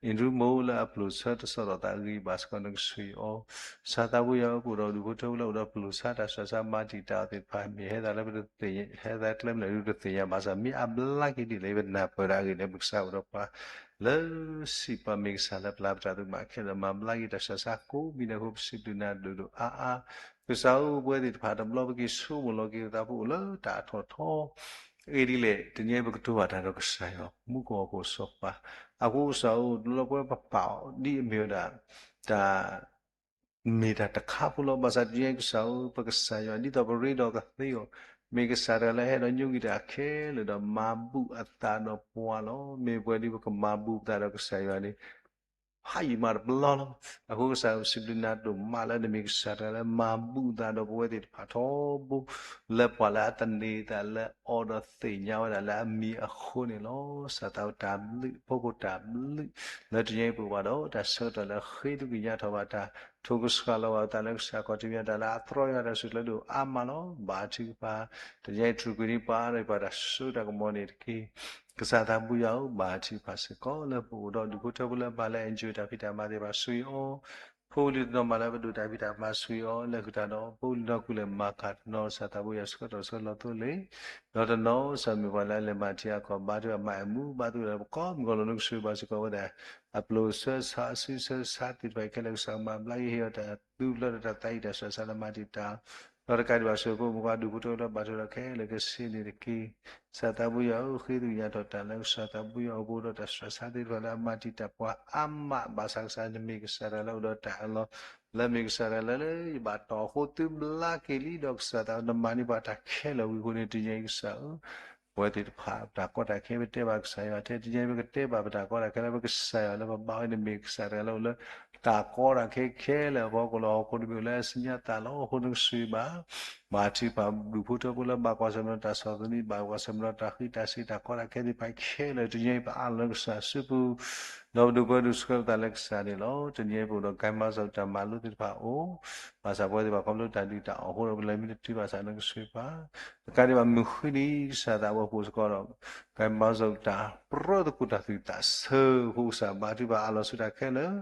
အ့ၣ်ဒရူးမိၢ်လၢအပျိာ်ဆၢတဆီၣ်ဒီးသးဂ့ၤဘၣ်စ့ၢ်ကီး နကဆိၣ်ဂ့ၤအီၤ ကစၢ်သးပူၤယွၤအိၣ်ပအိၣ်ဒီးဒူၣ်ဖိထၢဖိလၢအိၣ်ဒီးပျိာ်ဆါတၢ်ဆူးတၢ်ဆါမၤတံာ်တာ်အီၤသ့ၣ်တဖၣ် မ့ၢ်ဟဲသးလၢပတသ့ၣ်ညါ ဟဲသးကျဲမနုၤဒုတသ့ၣ်ညါ ဘၣ်ဆၣ်မ့ၢ်အဘျါက့ၤဒ်လဲၣ် ပနၢ်ပၢၢ်ဒၣ်အဂ့ၢ်န့ၣ် ပကစၢ်အိၣ်ဒီးပှၤ လၢစံးပာ်မ့ၢ်ကစၢ်လၢပျၢ်ပတၢ်သူၣ်မၤခဲလၢာ် မၤဘျါက့ၤတၢ်ဆူးတၢ်ဆါကိးမံၤဒဲးအဃိ ပစံးဘျုးနၤဒိၣ်ဒိၣ်အါအါ ကစၢ်ဧၢ ပဝဲသ့ၣ်တဖၣ်တဘျီပက့ၤဆိကမိၣ်လီၤက့ၤပသးပအိၣ်လၢတၢ်အထီၣ်ထီ အဂ့ၢ်ဒ်လဲၣ် တနံၤအံၤပကတိၤဘၣ်တၢ်ဒီးကစၢ်ယွၤ မူကီၢ်ဟီၣ်ခိၣ်စီၤပၤ အဃိကစၢ်ဧၢ တဘျီပဝဲပပာ်အီၤဒ်အမ့ၢ်ဝဲဒၣ် တၢ် မ့ၢ်တၢ်တခါဖိလီၤ. ဘၣ်ဆၣ်တနံၤအံၤကစၢ်ဧၢ ပကစၢ်ယွၤ ဒ်သိးပရ့ဒီးကသ့အီၤ, မ့ၢ်ကစၢ်တဂၤလၢဟဲဒီးညိကွံာ်တၢ်ခဲလၢာ်ဒီးမၤဘူၣ်အသးဒီးပှၤလီၤ. မ့ၢ်ပဝဲဒ်ပကမၤဘူၣ်ပသးဒီးကစၢ်ယွၤန့ၣ် ဖးယံာ်မးတဘျီလီၤ. အဃိကစၢ်ဧၢ ပစံးဘျုးနၤဒိၣ်မးလၢနမ့ၢ်ကစၢ်တဂၤလၢမၤဘူၣ်သးဒီးပဝဲသ့ၣ်တဖၣ်ထီဘိ လၢပှၤလၢအသန့ၤသးလၢအီဒီးသ့ၣ်ညါဝဲဒၣ်လၢအမံၤအဃိန့ၣ်လီၤ. ကစၢ်သးဝဲတၢ်ဘျုး ဖီခိၣ်တၢ်ဘျုး လၢတနံၤအံၤပဝဲဒီး တၢ်ဆၢကတီၢ်လၢဃ့ထုကညးထီၣ်ဘၣ်တၢ် ထိၣ်ကဆှၣ်လီၤဘၣ်အသးလၢကစၢ်ခီၣ်ထံးမ့ၢ်တၢ်လၢ အသြီယွၤတၢ်ဆူၣ်ချ့ဒိၣ်အါမးလီၤ. ဘါထုကဖၣ် တနံၤအံၤ တြူာ်ကွံာ်န့ၢ်ပှၤဒီးပှၤတၢ်စိတၢ်ကမီၤန့ၣ်တက့ၢ်. ကစၢ်သးဘိယွၤဧၢ, ဘါထုကဖၣ်စ့ၢ်ကီး လၢပအိၣ်ဒီးဒူၣ်ဖိထၢဖိလၢအဘၣ်လၢ enjoy တၢ်ဖံးတၢ်မၤသ့ၣ်တဖၣ် ဆူအံၤအီၤ, ဖိလံၤတနီၤမၤလၢပဒိၣ်တၢ်ဖံးတၢ်မၤဆူအံၤအီၤ, လၢဃုာ်တၢ်ဒီး ဖိလံၤနီၢ်ကူလဲၢ်မၤကၤတနီၤ ကစၢ်သးဘိယွၤဆှၢထီၣ်ဆှၢလီၤသိလ့ၣ်, ဒီးတနီၤကစၢ်မ့ၢ်ပှၤလၢအလဲၤမၤထံအကီၢ် ဘါထုကဖၣ်မၤအမူ ဘါထုကဖၣ်ဒီးပကိးမုၢ်ကီၢ်လီၤ နကဆိၣ်ဂ့ၤဘၣ်စ့ၢ်ကီးဝဲဒၣ် အပျိၢ်ဆၢဆါ အစုဆၢဆါသ့ၣ်တဖၣ်ခဲလၢာ် ကစၢ်မၤဘျါက့ၤဟ့ၣ်အီၤတၢ်သူဖျၢၣ်ဒီးတၢ်သးအံၤ တၢ်ဆှၢဆါလၢမၤတံာ်တာ် ဒီးတကးဒံးဘၣ် ဆိၣ်ဂ့ၤဖိမုၣ်ဖိခွါဒူၣ်ဖိထၢဖိလၢဘါထုကဖၣ်ခဲလၢာ်ကဆ့န့ၣ်တက့ၢ်. ကစၢ်သးဘိယွၤဧၢ, ဃ့ထုကညးထီၣ်တၢ်လၢကစၢ်သးဘိယွၤအိၣ်ဘူးဒီးတၢ်ဆှၢဆါသ့ၣ်တဖၣ်လၢအမၤတံာ်တာ်ပှၤ အါမးဘၣ်ဆၣ်ကစၢ်နမ့ၢ်ကစၢ်တဂၤလၢအိၣ်ဒီးတၢ်အၢၣ်လီၤ လၢမ့ၢ်ကစၢ်တဂၤလၢ လၢယဘၣ်တီၢ်အဃိသုဘျါက့ၤလံ ဒီးကစၢ်သးနမၤန့ၢ်ပှၤတၢ်ခဲလၢာ်ဝံၤအဃိန့ၣ် တနံၤအံၤကစၢ်ဧၢ ပဝဲသ့ၣ်တဖၣ် ပတၢ်ကီတၢ်ခဲ ပတဲဘၣ်ကစၢ်ယွၤထဲ တနံၤအံၤ ပကတဲဘၣ်ပတၢ်ကီတၢ်ခဲလၢပကစၢ်ယွၤလၢပဘါဝဲန့ၣ်မ့ၢ်ကစၢ်တဂၤလၢအိၣ်လၢ တၢ်ကီတၢ်ခဲခဲလၢာ်အဖီခိၣ်လီၤ. ဟီၣ်ခိၣ်တဘ့ၣ်အိၣ်လၢအစံၣ်ညီၣ်သးလီၤ. အဃိနကဆိၣ်ဂ့ၤဘၣ် ဘါထုကဖၣ်ဒူၣ်ဖိထၢဖိလၢဘၣ်ကွၢ်ဆၢၣ်မဲာ်ဒီးတၢ်ဆီၣ်သနံး ဘၣ်ကွၢ်ဆၢၣ်မဲာ်ဒီးတၢ်ဃံးတၢ်စ့ၤ တၢ်ကီတၢ်ခဲသ့ၣ်တဖၣ်ခဲလၢာ် တနံၤအံၤပအၢၣ်လီၤလၢကစၢ်အစုပူၤ ဒီးပဒိးပှဲၤဒိးဆှၢပသးလၢကစၢ်န့ၣ်လီၤ. တနံၤအံၤပအိၣ်ဒီး ကဲမီစိး တၢ်မၤလိသ့ၣ်တဖၣ်အိၣ် ဘၣ်ဆၣ်ပဝဲသ့ၣ်တဖၣ်ခီဖျိတၢ်ဒုၣ်တၢ်အီၣ်အဃိဒီး ပလဲၤမံတတုၤဘၣ်ဆၣ်နကဆိၣ်ဂ့ၤဘၣ် တကးဒံးဘၣ်မုၢ်ဃုနံၤ ကစၢ်သးဝဲပအိၣ်စ့ၢ်ကီးဒီး ကဲမီစိး တၢ်ပြၢသကိးတၢ်သူၣ်သးဆၢအဃိ ကစၢ်ဘါထုကဖၣ်အးလီၤဆူတၢ်ခဲလၢာ်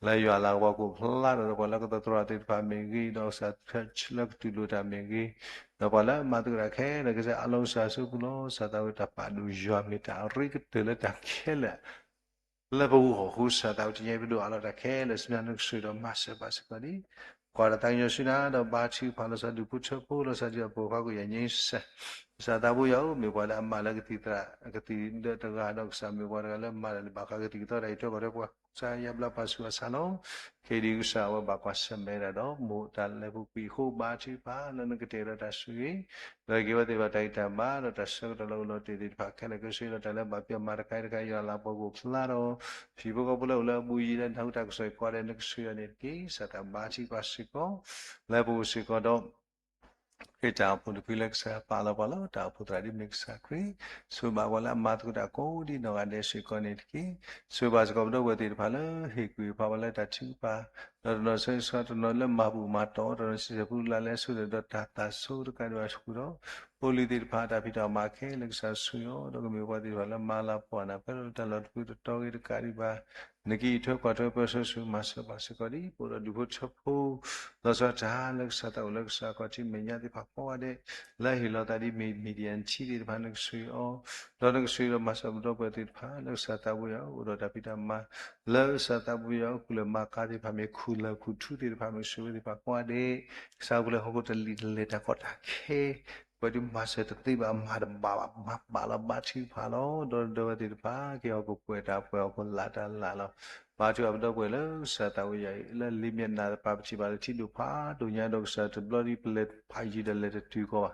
လၢယွၤလၤကပီၤကအိၣ်ဖျါထီၣ်ဒီးပှၤလၢကသတြီၤသ့ၣ်တဖၣ်မ့ၢ်ဂ့ၤ ဒီးကစၢ် church လၢကတူၢ်လိာ်တၢ်မ့ၢ်ဂ့ၤ ဒီးပှၤလၢအမၤသကိးတၢ်ခဲလၢာ် ကစၢ်အးလီၤကစၢ်အစုပူၤလီၤ. ကစၢ်သးဝဲတၢ်ပာ်ဒိၣ်ယွၤမ့ၢ်တၢ်အရ့ကတၢၢ်လၢတၢ်ခဲလၢာ် လၢပဂီၢ်အဃိ ကစၢ်သးဝဲတနံၤအံၤပဒိၣ်အးလီၤတၢ်ခဲလၢာ် ဆူညါနကဆိၣ်ဂ့ၤဒီးမၤစၢၤဘၣ်စ့ၢ်ကီးန့ၣ် ကွၢ်ဒီးသးကညီၤဆူနၤဒီးဘါထုကဖၣ်လီၤဆီဒူၣ်ဖိထၢဖိလီၤဆီဒ်အပှၤဖးကွံာ်ယၤညါစ့ၢ် ကစၢ်သးဘိယွၤဧၢ မ့ၢ်ပှၤလၢအမၤလၢကသံၣ်သရၣ် ကသံၣ်ဒၢးတဂၤဒီးကစၢ်မ့ၢ်ပှၤတဂၤလၢမၤတၢ်လၢဘၣ်ဃးကသံၣ်ကသီတၢ်အံးထွဲကွၢ်ထွဲပှၤ ကစၢ်ယါဘျါပာ်ဆူၣ်အဆါလီၤ. ခဲအံၤဒ်ကစၢ်အဝဲဘၣ်ကွၢ်ဆၢၣ်မဲာ်ဒၣ်ဒီး မိၢ်တၢ်လဲၤပူၤကွံာ်အဃိ ဘါထုကဖၣ်လၢနကတဲာ်ဒီးတၢ်ဆိၣ်ဂ့ၤ ဒီးက့ၤဝဲသ့ၣ်တဖၣ်တၢ်ဂံၢ်တၢ်ဘါ ဒီးတၢ်ဆၢကတီၢ်လၢအိၣ်လီၤတ့ၢ်သ့ၣ်တဖၣ်ခဲလၢာ် ကဆိၣ်ဂ့ၤဒီးတၢ်လၢဘၣ်ပျၢ်မၤတခါအံၤတခါ ယွၤလၤပီၤကအိၣ်ဖျါဒီး ဟံၣ်ဖိဃီဖိလၢအိၣ်လၢအဘူးယံၤလၢနၢ်ဟူတၢ်ကစီၣ်အံၤကိးဂၤဒဲး နကဆိၣ်ဂ့ၤအီၤန့ၣ်တက့ၢ်. ကစၢ်သးဘါထုကဖၣ်စ့ၢ်ကီး လၢပအိၣ်စ့ၢ်ကီးဒီး ခရံာ်တၢ်အိၣ်ဖှိၣ်တဖုလၢကစၢ်ပာ်လီၤပှၤလီၤ. တၢ်အိၣ်ဖှိၣ်သရၣ်ဒ်မ့ၢ်ကစၢ်ခရံာ် ဆိၣ်ဂ့ၤဘၣ်ပှၤလၢအမၤသကိးတၢ်ကိးဒ်နီၢ်ဂၤဒဲးစ့ၢ်ကီးန့ၣ်တက့ၢ်. ဆိၣ်ဂ့ၤဘၣ်စ့ၢ်ကီးပဒီပုၢ်ဝဲၢ်သ့ၣ်တဖၣ်လၢဟ့ၣ်ကူၣ်ဖးပှၤလၢတၢ်ထုကဖၣ် ဒီးတနီၤဆၢဂ့ၤဆၢဝါ တနီၤလၢမၤဘူၣ်မၤတီၢ် တနီၤဆံဆဲၣ်ပူလၢလဲၤဆိၣ်ဒီးတၢ်သးဆိတကးဒံးဘၣ်ဃုာ်ဒီး ဖိလံၤသ့ၣ်တဖၣ်တၢ်ဖံးတၢ်မၤခဲလၢာ် ကစၢ်ဆိၣ်ဂ့ၤအီၤ ဒီးကမ့ၢ်ပှၤသ့ၣ်တဖၣ်လၢမၤလၤပှီၢ်နၢ်ပၢၢ်ဒီးတၢ်လီၢ်တဖုတတီၤဂ့ၤတကးဒံးဘၣ် နကအံးထွဲကွၢ်ထွဲပၢဆှၢဆိၣ်ဂ့ၤမၤစၢၤဘၣ်စ့ၢ်ကီးဒ် ပအိၣ်ဒီးဒူၣ်ဖိထၢဖိ လီၤဆီဒၣ်တၢ်လၢကစၢ်သးအိၣ်လၢကစၢ်ခီၣ်ထံးမဲာ်ညါသ့ၣ်တဖၣ်ကိးဂၤဒဲး လၢဟ့ၣ်လီၤသးဒ်မ့ၢ် mediator သ့ၣ်တဖၣ် နကဆိၣ်ဂ့ၤအီၤ ဒီးနကဆိၣ်ဂ့ၤဒီးမၤစၢၤပဒီပုၢ်ဝဲၢ်သ့ၣ်တဖၣ် လၢကစၢ်သးဘိယွၤအိၣ်ဒီးတၢ်ဖံးတၢ်မၤ လၢကစၢ်သးဘိယွၤအိၣ်ကူၣ်လဲၤမၤကၤသ့ၣ်တဖၣ်မ့ၢ်ခူၣ်လၢၢ်ခူၣ်ထူသ့ၣ်တဖၣ် မ့ၢ်ဆိၣ်ဂ့ၤသ့ၣ်တဖၣ်ကိးဂၤဒဲး ကစၢ်အိၣ်ဖျဲၣ်ဟီၣ်ခိၣ်တလံာ်တလဲၤတၢ်ကီတၢ်ခဲ ပှၤဒုးမၤစၢၤတသ့ဘၣ် မၤတဘၣ်ဘၣ် မၤဘၣ်လီၤ ဘါထုကဖၣ်လီၤ. ဒီးဒီပုၢ်ဝဲၢ်သ့ၣ်တဖၣ် က့ၤဟီၣ်ခိၣ်ကွဲးတၢ်ပှဲၤဟီၣ်ခိၣ်လၢ်တၢ်လၢ်လီၤ. ဘါထုကဖၣ်ပဒီပုၢ်ဝဲၢ်လၢကစၢ်သးဝံယၤအံၤ လၢလံာ်မ့ၢ်နၢ်ပၢၢ်ပထံၣ်ဘၣ်လၢထံဒိၣ်ဖးဒိၣ်ညါဒီးကစၢ်တဘျီဒ်ပလဲၤဖးယံၤဒီးလဲၤတတုၤကီးဘၣ်.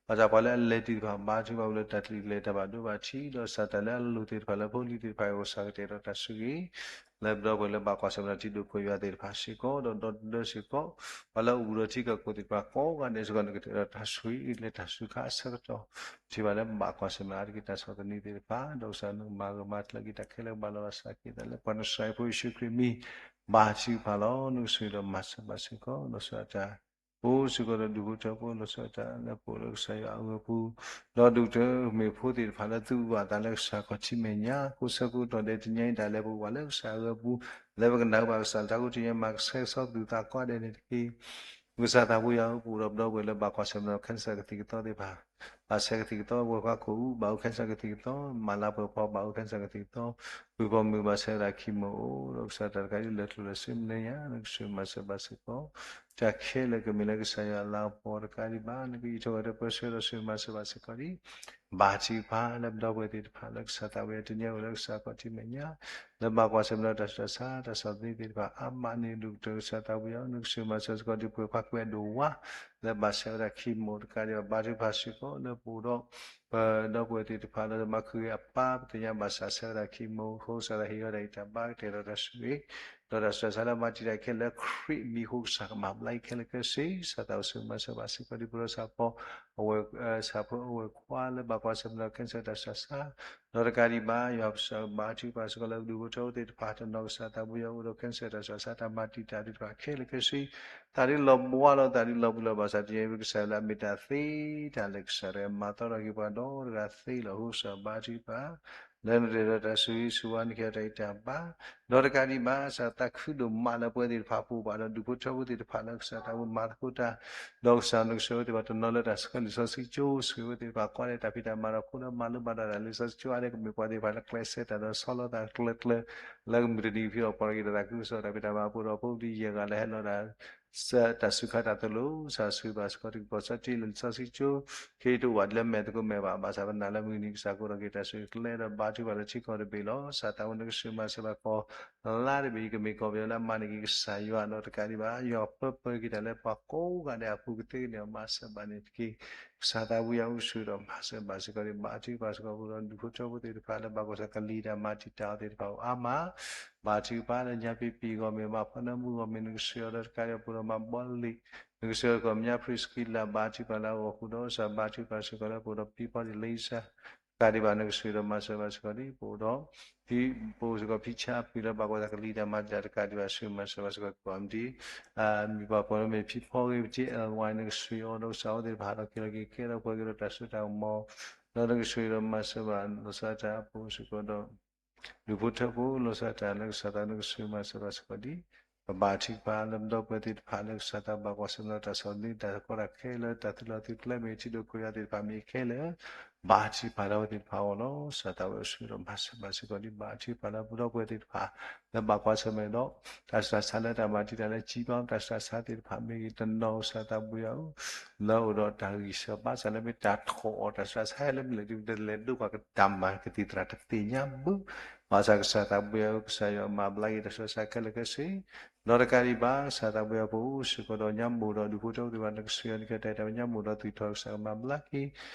ဘၣ်ဆၣ်ပှၤလၢအလဲၤတံၢ်တဖၣ် ဘါထုကဖၣ်ပလၢတၢ်တလံာ်လဲၤတၢ်ဘၣ်ဒိဘၣ်ထံး ဒီးကစၢ်တၢ်လၢအလိၣ်သ့ၣ်တဖၣ်လၢဖိလံၤသ့ၣ်တဖၣ်အံၤ ကစၢ်ကတဲာ်ဒီးတၢ်ဆိၣ်ဂ့ၤ လၢပဒီပုၢ်ဝဲၢ်လၢဘၣ်ကွၢ်ဆၢၣ်မဲာ်ဒီးထံဒိၣ်ပှဲၤယွၤသ့ၣ်တဖၣ်စ့ၢ်ကီး ဒီးဒီသဒၢစ့ၢ်ကီး ပှၤလၢအအိၣ်ဘူးဒီးထံကီၢ်ခိၣ်သ့ၣ်တဖၣ်ကိးဂၤဒဲးစ့ၢ်ကီး နကတဲာ်ဒီးတၢ်ဆိၣ်ဂ့ၤလၢတၢ်စူၤခါအဆၢကတီၢ် ပထံၣ်ဘၣ်လၢဘၣ်ကွၢ်ဆၢၣ်မဲာ်အါတက့ၢ်တၢ်ဆီၣ်သနံးသ့ၣ်တဖၣ် ဒီးကစၢ်နကမၤဂၢၢ်မၤကျၢၤက့ၤတၢ်ခဲလၢာ်ကဘၣ်လီၤဘၣ်စးက့ၤသးလၢ ပှၤနစှၤဖိယ့ၣ်ၡူးခရံာ်မံၤ ဘါထုကဖၣ်လီၤ. နကဆိၣ်ဂ့ၤဒီးမၤစၢၤဘၣ်စ့ၢ်ကီး လီၤဆီဒၣ်တၢ် အိၣ်စ့ၢ်ကီးဒီးဒူၣ်ဖိထၢဖိ လီၤဆီဒၣ်တၢ်လၢပအိၣ်လၢကစၢ်ယွၤအဂီၢ်ပူၤ ဒီးဒူၣ်ဖိထၢဖိမ့ၢ်ဖိသ့ၣ်တဖၣ်လၢသူၣ်ဘၣ်သးလၢကစၢ်ခီၣ်ထံးမဲာ်ညါ ကိးဆၢကိးကတီၢ်ဒဲး တနံၤအံၤဒၣ်လဲာ် ပကဘၣ်လၢကစၢ်အဂီၢ်ပူၤ လၢပကနၢ်ဟူဘၣ်ကစၢ်တၢ်ကတိၤ တနံၤအံၤ မၤကဆှဲကဆှီပသူၣ်ပသးကိးဂၤဒဲးန့ၣ်တက့ၢ်. ကစၢ်သးဘိယွၤဧၢ ပအိၣ်ဒီးပဒီပုၢ်ဝဲၢ်လၢဘၣ်ကွၢ်ဆၢၣ်မဲာ်ဒီး cancer ကသံၣ်ကသီသ့ၣ်တဖၣ် ဘၣ်ဆဲးကသံၣ်ကသီ ဝဲၤကွၢ်ခိၣ်အူ ဘၣ်အိၣ် cancer ကသံၣ်ကသီ မၤလၤပှဲၤဖီ ဘၣ်အိၣ် cancer ကသံၣ်ကသီ ပုၢ်ဖိမုၣ်ဘၣ်ဆဲးဝဲဒၣ် chemo အိၣ် ဒီးကစၢ်တၢ်တခါဒ်လဲၤကျိၤလဲၤစ့မနုၤညါ နကဆိၣ်ဂ့ၤမၤစၢၤဘၣ်စ့ၢ်ကီး တၢ်ခဲလၢာ်ကမ့ၢ်လၢကစၢ်ယွၤအလၤကပီၤတကးဒံးဘၣ် နကအံးထွဲကွၢ်ထွဲပၢဆှၢဒီးဆိၣ်ဂ့ၤမၤစၢၤဘၣ်စ့ၢ်ကီးဒ် ဘါထုကဖၣ်လၢပဒီပုၢ်ဝဲၢ်သ့ၣ်တဖၣ်လၢကစၢ်သးဝံယၤ တနံၤအံၤအိၣ်လၢကစၢ်ခီၣ်ထံးမဲာ်ညါ လၢဘၣ်ကွၢ်ဆၢၣ်မဲာ်ဒီးတၢ်ဆူးတၢ်ဆါ တၢ်ဆီၣ်သနံးသ့ၣ်တဖၣ် အါမးန့ၣ် ဒိၣ်ကတၢၢ်ကစၢ်သးဘိယွၤ နကဆိၣ်ဂ့ၤမၤစၢၤစ့ၢ်ကီးဒ်ပှဲၤဖးကွဲးဒိၣ်ဝါ လၢဘၣ်ဆဲးဝဲဒၣ် chemo တကးဒံးဘၣ် ဘါထုကဖၣ်စ့ၢ်ကီး လၢပအိၣ်ဒီး ပဒီပုၢ်ဝဲၢ်သ့ၣ်တဖၣ်လၢမၤခုၣ်ဂ့ၤအပၢ် ပသ့ၣ်ညါဘၣ်ဆၣ်ဆဲးဝဲဒၣ် chemo အဃိ ကစၢ်သးဟ့ၣ်ဝဲဒၣ်အံၤတၢ်ဘါကတဲာ်ဒီးတၢ်ဆိၣ်ဂ့ၤ ဒီးတၢ်ဆူးတၢ်ဆါလၢမၤတံာ်တာ်ခဲလၢာ် ခရံာ်မံၤအဃိ ကစၢ်ကမၤဘျါအံၤခဲလၢာ်ခဲဆ့ ကစၢ်သးအိၣ်ဆူၣ်မၤစၢၤဘၣ်စ့ၢ်ကီး ဒ်ပဒီးဆၣ်ဖိ အဝဲ ဆၣ်ဖိအဝဲၢ်ခွါလၢဘၣ်ကွၢ်ဆၢၣ်မဲာ်ဒီး cancer တၢ်ဆူးတၢ်ဆါ ဒီးတကးဒံးဘၣ် ယွၤပစံးဘါထုကဖၣ်စ့ၢ်ကီးလၢဒူၣ်ဖိထၢဖိသ့ၣ်တဖၣ် တနီၤကစၢ်သးဘိယွၤအိၣ်ဒီး cancer တၢ်ဆူးတၢ်ဆါ တၢ်မၤတံာ်တာ်သ့ၣ်တဖၣ်ခဲလၢာ်ခဲဆ့ သးဒ်လီၤဘှါလိာ်သးဒ်လီၤဘှါလိာ်ဘၣ်ဆၣ် တယံၤပကစၢ်လၢအမ့ၢ်တၢ်သ့တၢ်လၢကစၢ်တဂၤမၤသီထီၣ်က့ၤပှၤဒီးတဂၤသ့လီၤ အဃိကစၢ်ဘါထုကဖၣ် လၢနတၢ်ဒီးတၢ်ဆိၣ်ဂ့ၤဆိၣ်ဝါနကဲတၢ်အံၤတၢ်ဘါ ဒီးတကးဒံးဘၣ် ကစၢ်သးခုဒိၣ်မးလၢပဝဲသ့ၣ်တဖၣ်ပူၤဘၣ်ဒီး ဒူၣ်ဖိထၢဖိသ့ၣ်တဖၣ်လၢကစၢ်တၢ်ဝဲမၤသကိးတၢ် ဒီးကစၢ်နကဆိၣ်ဂ့ၤဝဲသ့ၣ်တဖၣ် တနီၤလၢတၢ်ဆှၢလံာ်စီဆှံကၠိ ဆိၣ်ဂ့ၤဝဲသ့ၣ်တဖၣ် ကွၢ်လၢတၢ်ဖံးတၢ်မၤဒီးဖိဒီးမၤလိဘၣ်ဒီးတၢ်လံာ်စီဆှံကၠိအါန့ၣ် ကမ့ၢ်ပှၤသ့ၣ်တဖၣ်လၢကျဲးစၢးတၢ်ဒီးဆီလီၤသးကျၢၤကျၢၤ လၢကမုၢ်တနံၤကဖံးအီၣ်ပှၤက့ၤဒီးတၢ်ခုကစီၣ်တၢ်ဖံးတၢ်မၤအပူၤဒီး ဖိဒံယဲၢ်ဂၤလၢဟဲလီၤတၢ် တၢ်စူၤခါတၢ်သိၣ်လိ ကစၢ်ဆိၣ်ဂ့ၤဘၣ်စ့ၢ်ကီး တကပီၤစၢတ့လၢလံာ်စီဆှံကၠိ ခဲအံၤတအိၣ်ဘၣ်လၢမဲာ်သကိးမဲာ်ဘၣ် ဘၣ်ဆၣ်ပနာ်လၢမုၢ်နံၤကစၢ်ကအိၣ်ဒီးက့ၤတၢ်ဆိၣ်ဂ့ၤကျဲဒီးဘါထုကဖၣ်လၢထံကီၢ်တဘ့ၣ်လီၤ. ကစၢ်သးဝဲနကဆိၣ်ဂ့ၤမၤစၢၤဘၣ်ကီၢ် လါတဘ့ၣ်အံၤ ကမ့ၢ်ကီၢ်ပယီၤလၢအမၤန့ၢ်က့ၤကစၢ်ယွၤဒီးတကးဒံးဘၣ် ယွၤပၢပၢက့ၤတၢ်လၢပှၤကိးဂၤဒဲးအပူၤကသ့ကန့ၢ်အီၤမၤစၢၤဘၣ်န့ၣ်တက့ၢ်. ကစၢ်သးဝံယွၤအိၣ်ဆိၣ်ဂ့ၤဒီးမၤစၢၤဘၣ်စ့ၢ်ကီးန့ၣ် ဘါထုကဖၣ်စ့ၢ်ကီးပူၤဒီးဒူၣ်ဖိထၢဖိသ့ၣ်တဖၣ်လၢဘၣ်ကွၢ်ဆၢၣ်ကလံၤတၢ်မၤတံာ်တာ်အီၤသ့ၣ်တဖၣ်အိၣ်အါမး ဘါထုကဖၣ်လၢညါပံၤပံၤအဂီၢ်မ့ၢ်ဘၣ် ဖီနၢမူအဂီၢ်မ့ၢ် နကဆိၣ်ဂ့ၤအီၤဒီးတကးဒံးဘၣ်ပူၤဒီးမၤဘီလ့ၣ် နကဆိၣ်ဂ့ၤကီၢ်မညါ ဖရံးစကံလး ဘါထုကဖၣ်လၢအဂီၢ်ဃုာ်ဒီး ကစၢ်ဘါထုကဖၣ်စ့ၢ်ကီးလၢပအိၣ်ဒီးဖံဖီဒံးလံစၢ် တကးဒံးဘၣ် နကဆိၣ်ဂ့ၤဒီးမၤစၢၤဘၣ်စ့ၢ်ကီးဒ်ပအိၣ်ဒီး ဖံ ပအိၣ်စ့ၢ်ကီးဖံဆါအပှ့ၤလၢဘၣ်ကွၢ်ဆၢၣ် ကလံၤတၢ်မၤတံာ်တာ်တကးဒံးဘၣ် ဆိၣ်ဂ့ၤမၤစၢၤဘၣ်စ့ၢ်ကီး ကီၢ်မဒံ မံၤပှၤပိာ်လၢမ့ၢ်ဖံဖီဂ့ၤ ပတ့ အဝဲ နကဆိၣ်ဂ့ၤအီၤဒီးကစၢ်အဝဲသ့ၣ်တဖၣ်ဟးထီၣ်က့ၤလီၤက့ၤကဲထီၣ်ပှဲၤက့ၤဒီးတၢ်စိတၢ်ကမီၤ ဒီးနကဆိၣ်ဂ့ၤဒီးမၤစၢၤဘၣ် လီၤဆီဒၣ်တၢ်အပူၤစ့ၢ်ကီးဒီး ဒူၣ်ဖိထၢဖိ လီၤဆီဒၣ်တၢ်လၢကစၢ်သး နကဆိၣ်ဂ့ၤမၤစၢၤဘၣ်စ့ၢ်ကီးဒ် ပဘါထုကဖၣ်လၢပဒီပုၢ်ဝဲၢ်သ့ၣ်တဖၣ်လၢကစၢ်သးဘၣ်ကွၢ်ဆၢၣ်မဲာ်ဒီး တၢ်ဆီၣ်လီၤတၢ်ကီတၢ်ခဲလၢာ် တၢ်သုးလီၤသုးကျဲမ့ၢ် ထံဒိၣ်ခိၣ်ယွၤသ့ၣ်တဖၣ်မ့ၢ်ခဲလၢာ် ဘါထုကဖၣ်လၢအဝဲသ့ၣ်တဖၣ်အဂီၢ်လီၤ. ကစၢ်သးဝဲအိၣ်ဆိၣ်ဂ့ၤဒီးမၤစၢၤဘၣ်စ့ၢ်ကီးဒ် ဘါထုကဖၣ်လၢပဒီပုၢ်ဝဲၢ်သ့ၣ်တဖၣ် လၢဘၣ်ကွၢ်ဆၢၣ်မဲာ်ဒီး တၢ်ဆူးတၢ်ဆါလၢတၢ်မၤတံာ်တာ်လၢ ကံဘါ တၢ်ဆူးတၢ်ဆါသ့ၣ်တဖၣ်မ့ၢ်ဂ့ၤ တနီၤကစၢ်သးဘိယွၤဧၢ လၢအအိၣ်ဒီးတၢ်ဂံၢ်ဆၢဘါစၢ်လၢမ့ၢ်တၢ်ထီၣ်အီၤ တၢ်ဆူးတၢ်ဆါဟဲလၢမ့ၢ်လဲၣ်ဒ် ပတလဲၤဒိကွၢ်ကတၢ်မၤကသံၣ်သရၣ်တသ့ၣ်ညါဘၣ် ဘၣ်ဆၣ်ကစၢ်သးဘိယွၤဧၢ ကစၢ်ယွၤမၤဘျါက့ၤတၢ်ဆူးတၢ်ဆါခဲလၢာ်ခဲဆ့ ဒီးတကးဒံးဘၣ် ကစၢ်သးဘိယွၤပအိၣ်စ့ၢ်ကီးဒီး ညါမိၢ်ဒီးဒူၣ်ဖိထၢဖိသ့ၣ်တဖၣ် နကဆိၣ်ဂ့ၤအီၤနကတဲာ်တၢ် ညါမိၢ်ဒီးသွံၣ်ထီၣ် ကစၢ်ကမၤဘျါက့ၤ ဒီးပဒီ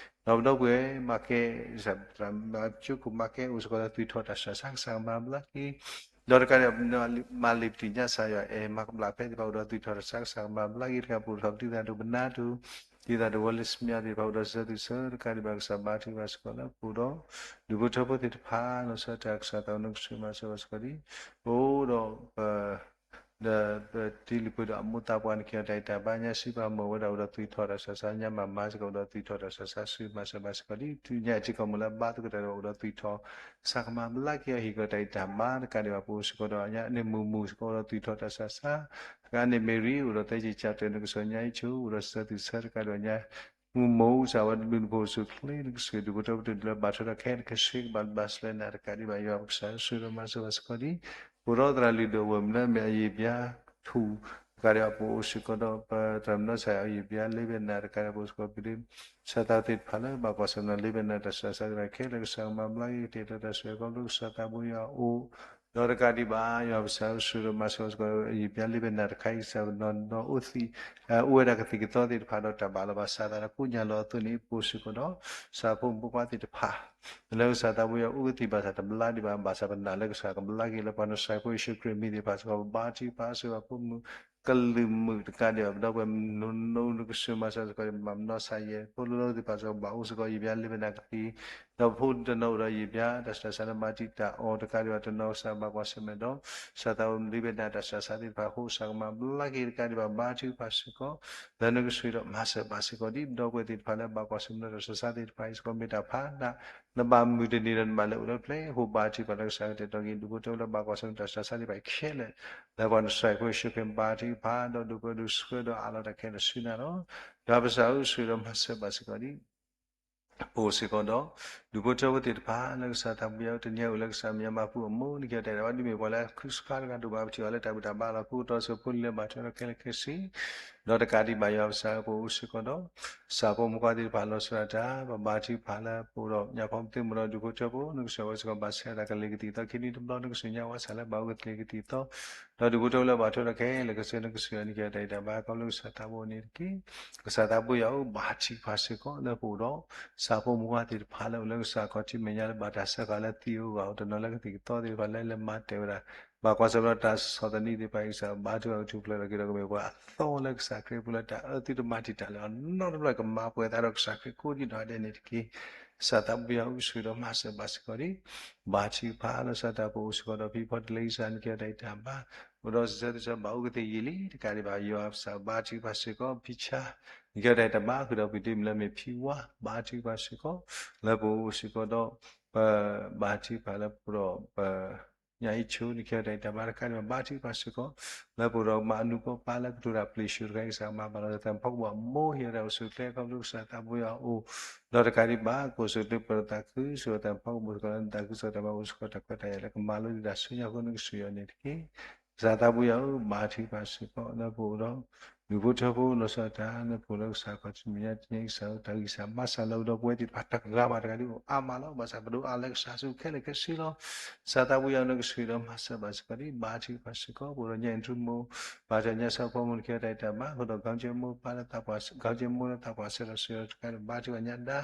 ပုၢ်ဝဲၢ်မၤကဲ ကစၢ်သရၣ်မၤကၠိခိၣ်မၤကဲအိၣ်စ့ၢ်ကီးဒီးသွံၣ်ထီၣ်တၢ်ဆူးတၢ်ဆါ ကစၢ်ကမၤဘျါက့ၤ ဒီးတကးဒံး မၤလံာ်ပသံၣ်ညါကစၢ်ယွၤအဲၣ် မၤကဘျၣ်ဖဲသ့ၣ်တဖၣ်အိၣ်ဒီးသွံၣ်ထီၣ်တၢ်ဆူးတၢ်ဆါ ကစၢ်ကမၤဘျါက့ၤ တကးပူၤထီၣ်ပတံၤသးဒိၣ်ပနါဒိၣ် တံၤသးဒိၣ်ဝဲလၢစမံသ့ၣ်တဖၣ်အိၣ်ဒီးစၢၤသွံၣ်စၢၤ တကးဒံးဘၣ် ကစၢ်ဘါထုကဖၣ်စ့ၢ်ကီးလၢ ပအိၣ်ဒီး ဒူၣ်ဖိထၢဖိသ့ၣ်တဖၣ် လီၤဆီဒၣ်တၢ် ကစၢ်သးဝဲနကဆိၣ်ဂ့ၤမၤစၢၤဘၣ်စ့ၢ်ကီးဒ် ပအိၣ်ဒီး ပ ဒီးပတံၤလံၤပှ့ၤဒီးအမိၢ်သးပှၢ် နကဲထီၣ်တၢ်အံၤတၢ်ဘါ ညါစံးဘၣ်မုၢ်ဝဲဒၣ်အိၣ်ဒီးသွံၣ်ထီၣ်တၢ်ဆူးတၢ်ဆါ ညါမၤမၤစ့ၢ်ကီးအိၣ်ဒီးသွံၣ်ထီၣ်တၢ်ဆူးတၢ်ဆါ ဆိၣ်ဂ့ၤမၤစၢၤဘၣ်စ့ၢ်ကီးဒ် တုၤညါအံၤထံကီၢ်မုၢ်လၢဘါသကိးတၢ်ဒီးအိၣ်ဒီးသွံၣ်ထီၣ် ကစၢ်ကမၤဘျါက့ၤအီၤဟ့ၣ်ကီးတၢ်အံၤတၢ်ဘါ တကးဒံးဘၣ် ပအိၣ်စ့ၢ်ကီးဒီး ညါန့ၣ်မုၢ်မုၢ်စ့ၢ်ကီးအိၣ်ဒီးသွံၣ်ထီၣ်တၢ်ဆူးတၢ်ဆါ တကးန့ၣ် Mary အိၣ်ဒီးသဲက့ၤကၢ်တၢၢ် နကစၢ်ညါအံၤဆိ အိၣ်ဒီးစၢၤသွံၣ်စၢၤ တကးဒံးဘၣ်ညါ မုၢ်မုၢ်စ့ၢ်ဝဲတဘျုးနဖိစိၤချ့ နကဆိၣ်ဂ့ၤဒူၣ်ဖိထၢဖိတၢ်လၢဘၣ်ထွဲဒီးခဲလၢာ်ခဲဆ့ ကဘၣ်ဘၣ်စၢၤနၤ တကးဒံးဘၣ် ယွၤပကစၢ်ဆိၣ်ဂ့ၤဒီးမၤစၢၤဘၣ်စ့ၢ်ကီးဒ် ပအိၣ်ဒီးသရၣ်လုၢ်ဒိၣ်ဝဲၢ်မုၢ်လၢမ့ၢ်အယံာ်ဘျါထူၣ် တကးဒံးဘၣ် ပအိၣ်စ့ၢ်ကီးဒီး ပသရၣ်မုၣ်နီၢ်ဆါအယံာ်ဘျါလ့ဘဲနၤ တကးဒံးဘၣ် ပအိၣ်စ့ၢ်ကီးပဒုး ကစၢ်သးသ့ၣ်တဖၣ်လၢ ဘၣ်ကွၢ်ဆၢၣ်မဲာ်လ့ဘဲနၤ တၢ်ဆူးတၢ်ဆါသ့ၣ်တဖၣ်ခဲလၢာ် ကစၢ်ကမၤဘျါက့ၤကတဲာ်ဒီးတၢ်ဆိၣ်ဂ့ၤခီဖျိကစၢ်သးဘိယွၤအအိၣ် ဒီးတကးဒံးဘၣ် ယွၤပကစၢ်ဆိၣ်ဂ့ၤဒီးမၤစၢၤဘၣ်စ့ၢ်ကီး အယံာ်ဘျါလ့ဘဲနၤတခါအံၤ ကစၢ်ပနီၢ်နီၢ်အိၣ်သံး အိၣ်ဝဲဒၣ်ကသံၣ်ကသီသ့ၣ်တဖၣ်ဒီးတၢ်ဘၣ်လီၤဘၣ်စးသးဒီးကိးညါလီၤအသိးန့ၣ် ပအိၣ်စ့ၢ်ကီးဒီး ကစၢ်ဖိမုၣ်ဖိခွါသ့ၣ်တဖၣ် လၢကစၢ်သးဘိယွၤအိၣ်ကသံၣ်ဘၣ်ဆၣ်တဘျါဒံးဘၣ် ဘၣ်ဆၣ်ပနာ်လၢကစၢ်ကဘျါက့ၤလၢပှၤနစၢ်ဖိယ့ၣ်ၡူးခရံာ်မံၤသ့ၣ်တဖၣ်စ့ၢ်ကီး ပဘါထုကဖၣ်စ့ၢ်ကီးဖိမုၣ် ကလုာ်မုၣ်တကးဒံးဘၣ် ပဒီပုၢ်ဝဲၢ်နီၢ်နီၢ်နကစၢ်မၤစၢၤစ့ၢ်ကီး မၤမနီၢ်ဆါယဲၢ် ဖိလၢလၢသ့ၣ်တဖၣ်စ့ၢ်ကီး ဘၣ်အိၣ်စ့ၢ်ကီးယံာ်ဘျါလ့ဘဲနၤကသံၣ် ဒီးဖိတနီၤအိၣ်ဒီးယံာ်ဘျါ တၢ်ဆူးတၢ်ဆါလၢမၤတံာ်တာ်အီၤတကးဒံးဘၣ် တနီၤကစၢ်ဘၣ်ကွၢ်ဆၢၣ်မဲာ်ဒီး ကစၢ်သးအိၣ်လ့ဘဲနၤ တၢ်ဆူးတၢ်ဆါသ့ၣ်တဖၣ်အဃိ ကစၢ်ကမၤဘျါက့ၤတကးဒံးဘၣ် ဘါထုကဖၣ်စ့ၢ်ကီး လၢနကဆိၣ်ဂ့ၤဒီးမၤစၢၤဘၣ်စ့ၢ်ကီးဒ် ပဒီပုၢ်ဝဲၢ်သ့ၣ်တဖၣ်လၢဘၣ်ကွၢ်ဆၢၣ်မဲာ်ဒီးတၢ်ဆူးတၢ်ဆါသ့ၣ်တဖၣ်အံၤစ့ၢ်ကီး မ့ၢ်တၢ်ဖးဒၣ် နဘၣ်မုာ်တန့ၢ်ဒီးနဘၣ်လဲၤအိၣ်လၢပျဲၢ် အဃိဘါထုကဖၣ်လၢကစၢ်ကတဲာ်ကတီၤက့ၤ ဒူၣ်ဖိထၢဖိလၢဘၣ်ကွၢ်ဆၢၣ်မဲာ်တၢ်ဆူးတၢ်ဆါသ့ၣ်တဖၣ်ခဲလၢာ် လၢပှၤနစၢ်ဖိယ့ၣ်ၡူးခရံာ်ဘါထုကဖၣ် ဒီးဒိးကဲဒိးဆှၢဒီးအးလီၤတၢ်ခဲလၢာ်ဆူနၤလီၤ. ယွၤပကစၢ်ဧၢ ဆိၣ်ဂ့ၤဒီးမၤစၢၤဘၣ်စ့ၢ်ကီးဒ် ပအိၣ်စ့ၢ်ကီးဒီး ဒူၣ်ဖိထၢဖိသ့ၣ်တဖၣ် လၢကစၢ်သးဘိယွၤတနံၤအံၤအိၣ်လၢကစၢ်မဲာ်ညါမၤပူၤအမိၢ် နကဲထီၣ်တၢ်အံၤ ဘၣ်ဒ်မ့ၢ်ပှၤလၢအခုစခါတဂၤဒိၣ်ဘၣ်ပထံၣ်အီၤလၢတၢ်ဘူၣ်တၢ်ဘါလီၤ ကိးတီၤစ့ၢ်ဖိလံၤလၢဘၣ်ထွဲဒီးခဲလၢာ်ခဲဆ့ ဒီးတကးဒံးဘၣ်ယွၤပကစၢ်ပအိၣ်စ့ၢ်ကီးဒီး စၢ်ဖိမုၣ်ခွါသ့ၣ်တဖၣ်လီၤဆီဒၣ်တၢ် ပဘါထုကဖၣ်လၢပအိၣ်ဒီးညၣ်ဖိမုၣ်သ့ၣ်မုၣ်ဒီးဒူၣ်ဖိထၢဖိ နကစၢ်ဝဲစ့ၢ်ကီး ဘၣ်ဆၣ်တၢ်ကလ့ၤကသံၣ်သီခံနံၣ်တဘျီနကစၢ်ညါဝဲစၢ်လၢဘၣ်အိၣ်ကသ့ကသံၣ်သီ ဒီးဒူၣ်ဖိထၢဖိလၢဘၣ်ထွဲဒီးခဲလၢာ်ကစၢ်နကစၢ်ယွၤနကဲတၢ်အံၤတၢ်ဘါ ခီဖျိကစၢ်သးဘိန့ၣ်တက့ၢ်. ကစၢ်သးဘိယွၤဧၢ ဘါထုကဖၣ်စ့ၢ်ကီးလၢပအိၣ်ဒီး စၢ်ဖိမုၣ်ခွါသ့ၣ်တဖၣ်လၢအိၣ်လၢကစၢ်ခီၣ်ထံးမဲာ်ညါလၢဘၣ်တၢ်စၢဃာ်လၢသံးဧိၤဂီၢ်ဧိၤ တနီၤလၢကသံၣ်ကသီသ့ၣ်တဖၣ်လၢလဲၤမၤတၢ်ဝဲဒၣ် ဘၣ်ကွၢ်ဆၢၣ်မဲာ်ဒီးတၢ်ဆီၣ်သနံးသ့ၣ်တဖၣ်အံၤ ကစၢ်ဘါထုကဖၣ်ကထူၣ်ဖျဲးထီၣ်က့ၤဒီး ကမ့ၢ်ပှၤအသီလၢကစၢ်ခရံာ်အပူၤလၢတၢ်အၢသုတမၤတံာ်တာ်လၢအနီတဘျီ ကမၤပှဲၤသးဒီးကစၢ်ခရံာ်ကိးဒံးနီၢ်ဒဲးန့ၣ်တက့ၢ်. ကစၢ်သးဘိယွၤဧၢ ဆိၣ်ဂ့ၤဒီးမၤစၢၤဘၣ်စ့ၢ်ကီးဒံး ဘါထုကဖၣ်လၢကစၢ်တၢ်ဖိအိၣ်စ့ၢ်ကီးဒီးဖံဖီတလဲအံၤစ့ၢ် နကဲတၢ်အံၤတၢ်ဘါ အိၣ်ဒီးစံးဆၢတၢ်ဆၢဘၣ်အိၣ်ကသ့ယံာ်လံ တကးဒံးဘၣ်ယွၤပကစၢ်ဘါထုကဖၣ်စ့ၢ်ကီးဖံဆါ နကဲတၢ်အံၤတၢ်ဘါ ဃုာ်ဒီးဖံတ့မုၢ်လၢမ့ၢ်ဖံဝါ ဘါထုကဖၣ်စ့ၢ်ကီး လၢပအိၣ်စ့ၢ်ကီးဒီး ပဘါထုကဖၣ်လၢပအိၣ်ဒီးပ ညၣ်အံၤဆိ နကဲတၢ်အံၤတၢ်ဘါတကးဒံးဘၣ် ဘါထုကဖၣ်စ့ၢ်ကီး လၢပအိၣ်ဒီးမၤအနူၢ်ကီၢ်ပၢ်လၢကတိၤတၢ်ပျံၤဆှၢတခါအံၤ ကစၢ်မၤဘၣ်လီၤသးမဖီကဘီၣ်မိၢ်ဟ့ၣ်ဒီးအိၣ်ဆူၣ်ချ့ခီဖျိကစၢ်သးဘိယွၤအအိၣ် ဒီးတကးဒံးဘၣ် ကအိၣ်ဆူၣ်ချ့ပၢၤသးခု ဆူၣ်ဒီးတၢ်မဖီကဘီၣ်စ့ၢ်ကီးလၢနသးခုကစီၣ်တၢ်ဘါအိၣ်စ့ၢ်ကီး တၢ်ခွဲးတၢ်ယာ်လၢကမၤလိဒံးတၢ်ဆူညါအဃိ နကစၢ်ယွၤန့ၣ်တက့ၢ်. ကစၢ်သးဘိယွၤဧၢ ဘါထုကဖၣ်စ့ၢ်ကီး လၢပအိၣ်ဒီး ဒူၣ်ဖိထၢဖိလီၤဆီဒၣ်တၢ် လၢပအိၣ်လၢကစၢ်ခီၣ်ထံးမဲာ်ညါတနံၤအံၤ ကစၢ်ဧၢ တၢ်ဂံၢ်စၢ်ဘါစၢ်လၢအိၣ်ဒီးပဝဲသ့ၣ်တဖၣ်တဂၤဘၣ်တဂၤဒ်အိၣ်အါမးလီၤ. ဘၣ်ဆၣ်ပဒိးအါလၢကစၢ်ဆူခဲလၢာ်ခဲဆ့လီၤ. ကစၢ်သးဘိယွၤနကဆိၣ်ဂ့ၤဒီးမၤစၢၤဘၣ်စ့ၢ်ကီးဒံး ဘါထုကဖၣ်စ့ၢ်ကီး ပအိၣ်ဒီးညၣ်အ့ၣ်ထူမိၢ် ဘၣ်တၢ်ညၣ်စီၤဖီမိၢ် နကဲတၢ်အံၤတၢ်ဘါ ဃုာ်ဒီး ဂီၤကၠ့မိၢ်ပၢ်လၢ ဂီၤကၠ့မိၢ်လၢသးပှၢ်စၢၤဒီးစၢၤတကးဒံး ဘါထုကဖၣ်ညၣ်ဒါ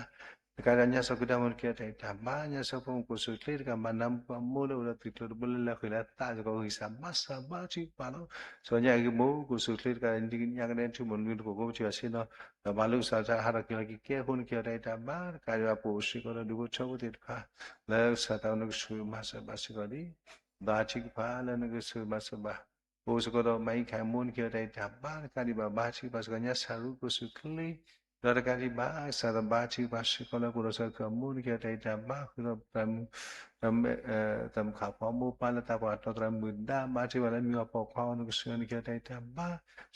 တကးဒီးညၣ်စီၤကုတၢ်မိၢ် နကဲတၢ်အံၤတၢ်ဘါ ညၣ်စီၤဖီမိၢ် ကအိၣ်ဆူၣ်ချ့တကး မၤနၢမူပှၤမိၢ်လၢအိၣ်ဒီးသုးကျိၤတဘိလၢလဲၤဃ့ၢ်လၢသးစ့ၢ်ကီး ဂံၢ်စၢ်ဘါစၢ်ဘါထုကဖၣ်လီၤ. စီၤညၣ်အ့ၣ်ဂံၢ်မိၢ် ကအိၣ်ဆူၣ်ချ့တကး ညၣ်ကနဲထူမိၢ် နွံတကိးကိးပထံၣ်အီၤဆ့ၣ်နီၤ ဒီးမၤလိကစၢ်တၢ်ဟးထီၣ်က့ၤလီၤက့ၤကဲအဃိ နကဲတၢ်အံၤတၢ်ဘါ တကးဒံးဘၣ် ပအိၣ်စ့ၢ်ကီးဒီးဒူၣ်ဖိထၢဖိသ့ၣ်တဖၣ် လၢကစၢ်သးဘိနကဆိၣ်ဂ့ၤမၤစၢၤဘၣ်စ့ၢ်ကီးဒံး ဘါထုကဖၣ်လၢနကဆိၣ်ဂ့ၤမၤစၢၤဘၣ် ပအိၣ်စ့ၢ်ကီးဒီးမၤအံခၣ်မိၢ် နကဲတၢ်အံၤတၢ်ဘါ တကးဒံးဘၣ် ဘါထုကဖၣ်စ့ၢ်ကီး ညၣ်ဆၣ်ရူ ကအိၣ်ဆူၣ်ချ့ ဒီးတကးဒံးဘၣ် ကစၢ်သးဘါထုကဖၣ်စ့ၢ်ကီးလၢပအိၣ်ဒီးစီၤခရံာ်အမိၢ် နကဲတၢ်အံၤတၢ်ဘါ ဃုာ်ဒီး သရၣ်မုၣ်ခၣ်ဖီမိၢ်ပၢ်လၢသးပှၢ်တီသရၣ်မုၣ်ဒါ ဘါထုကဖၣ်လၢမံၤအီၤပိာ်ခွါအီၤ နကဆိၣ်ဂ့ၤ နကဲတၢ်အံၤတၢ်ဘါ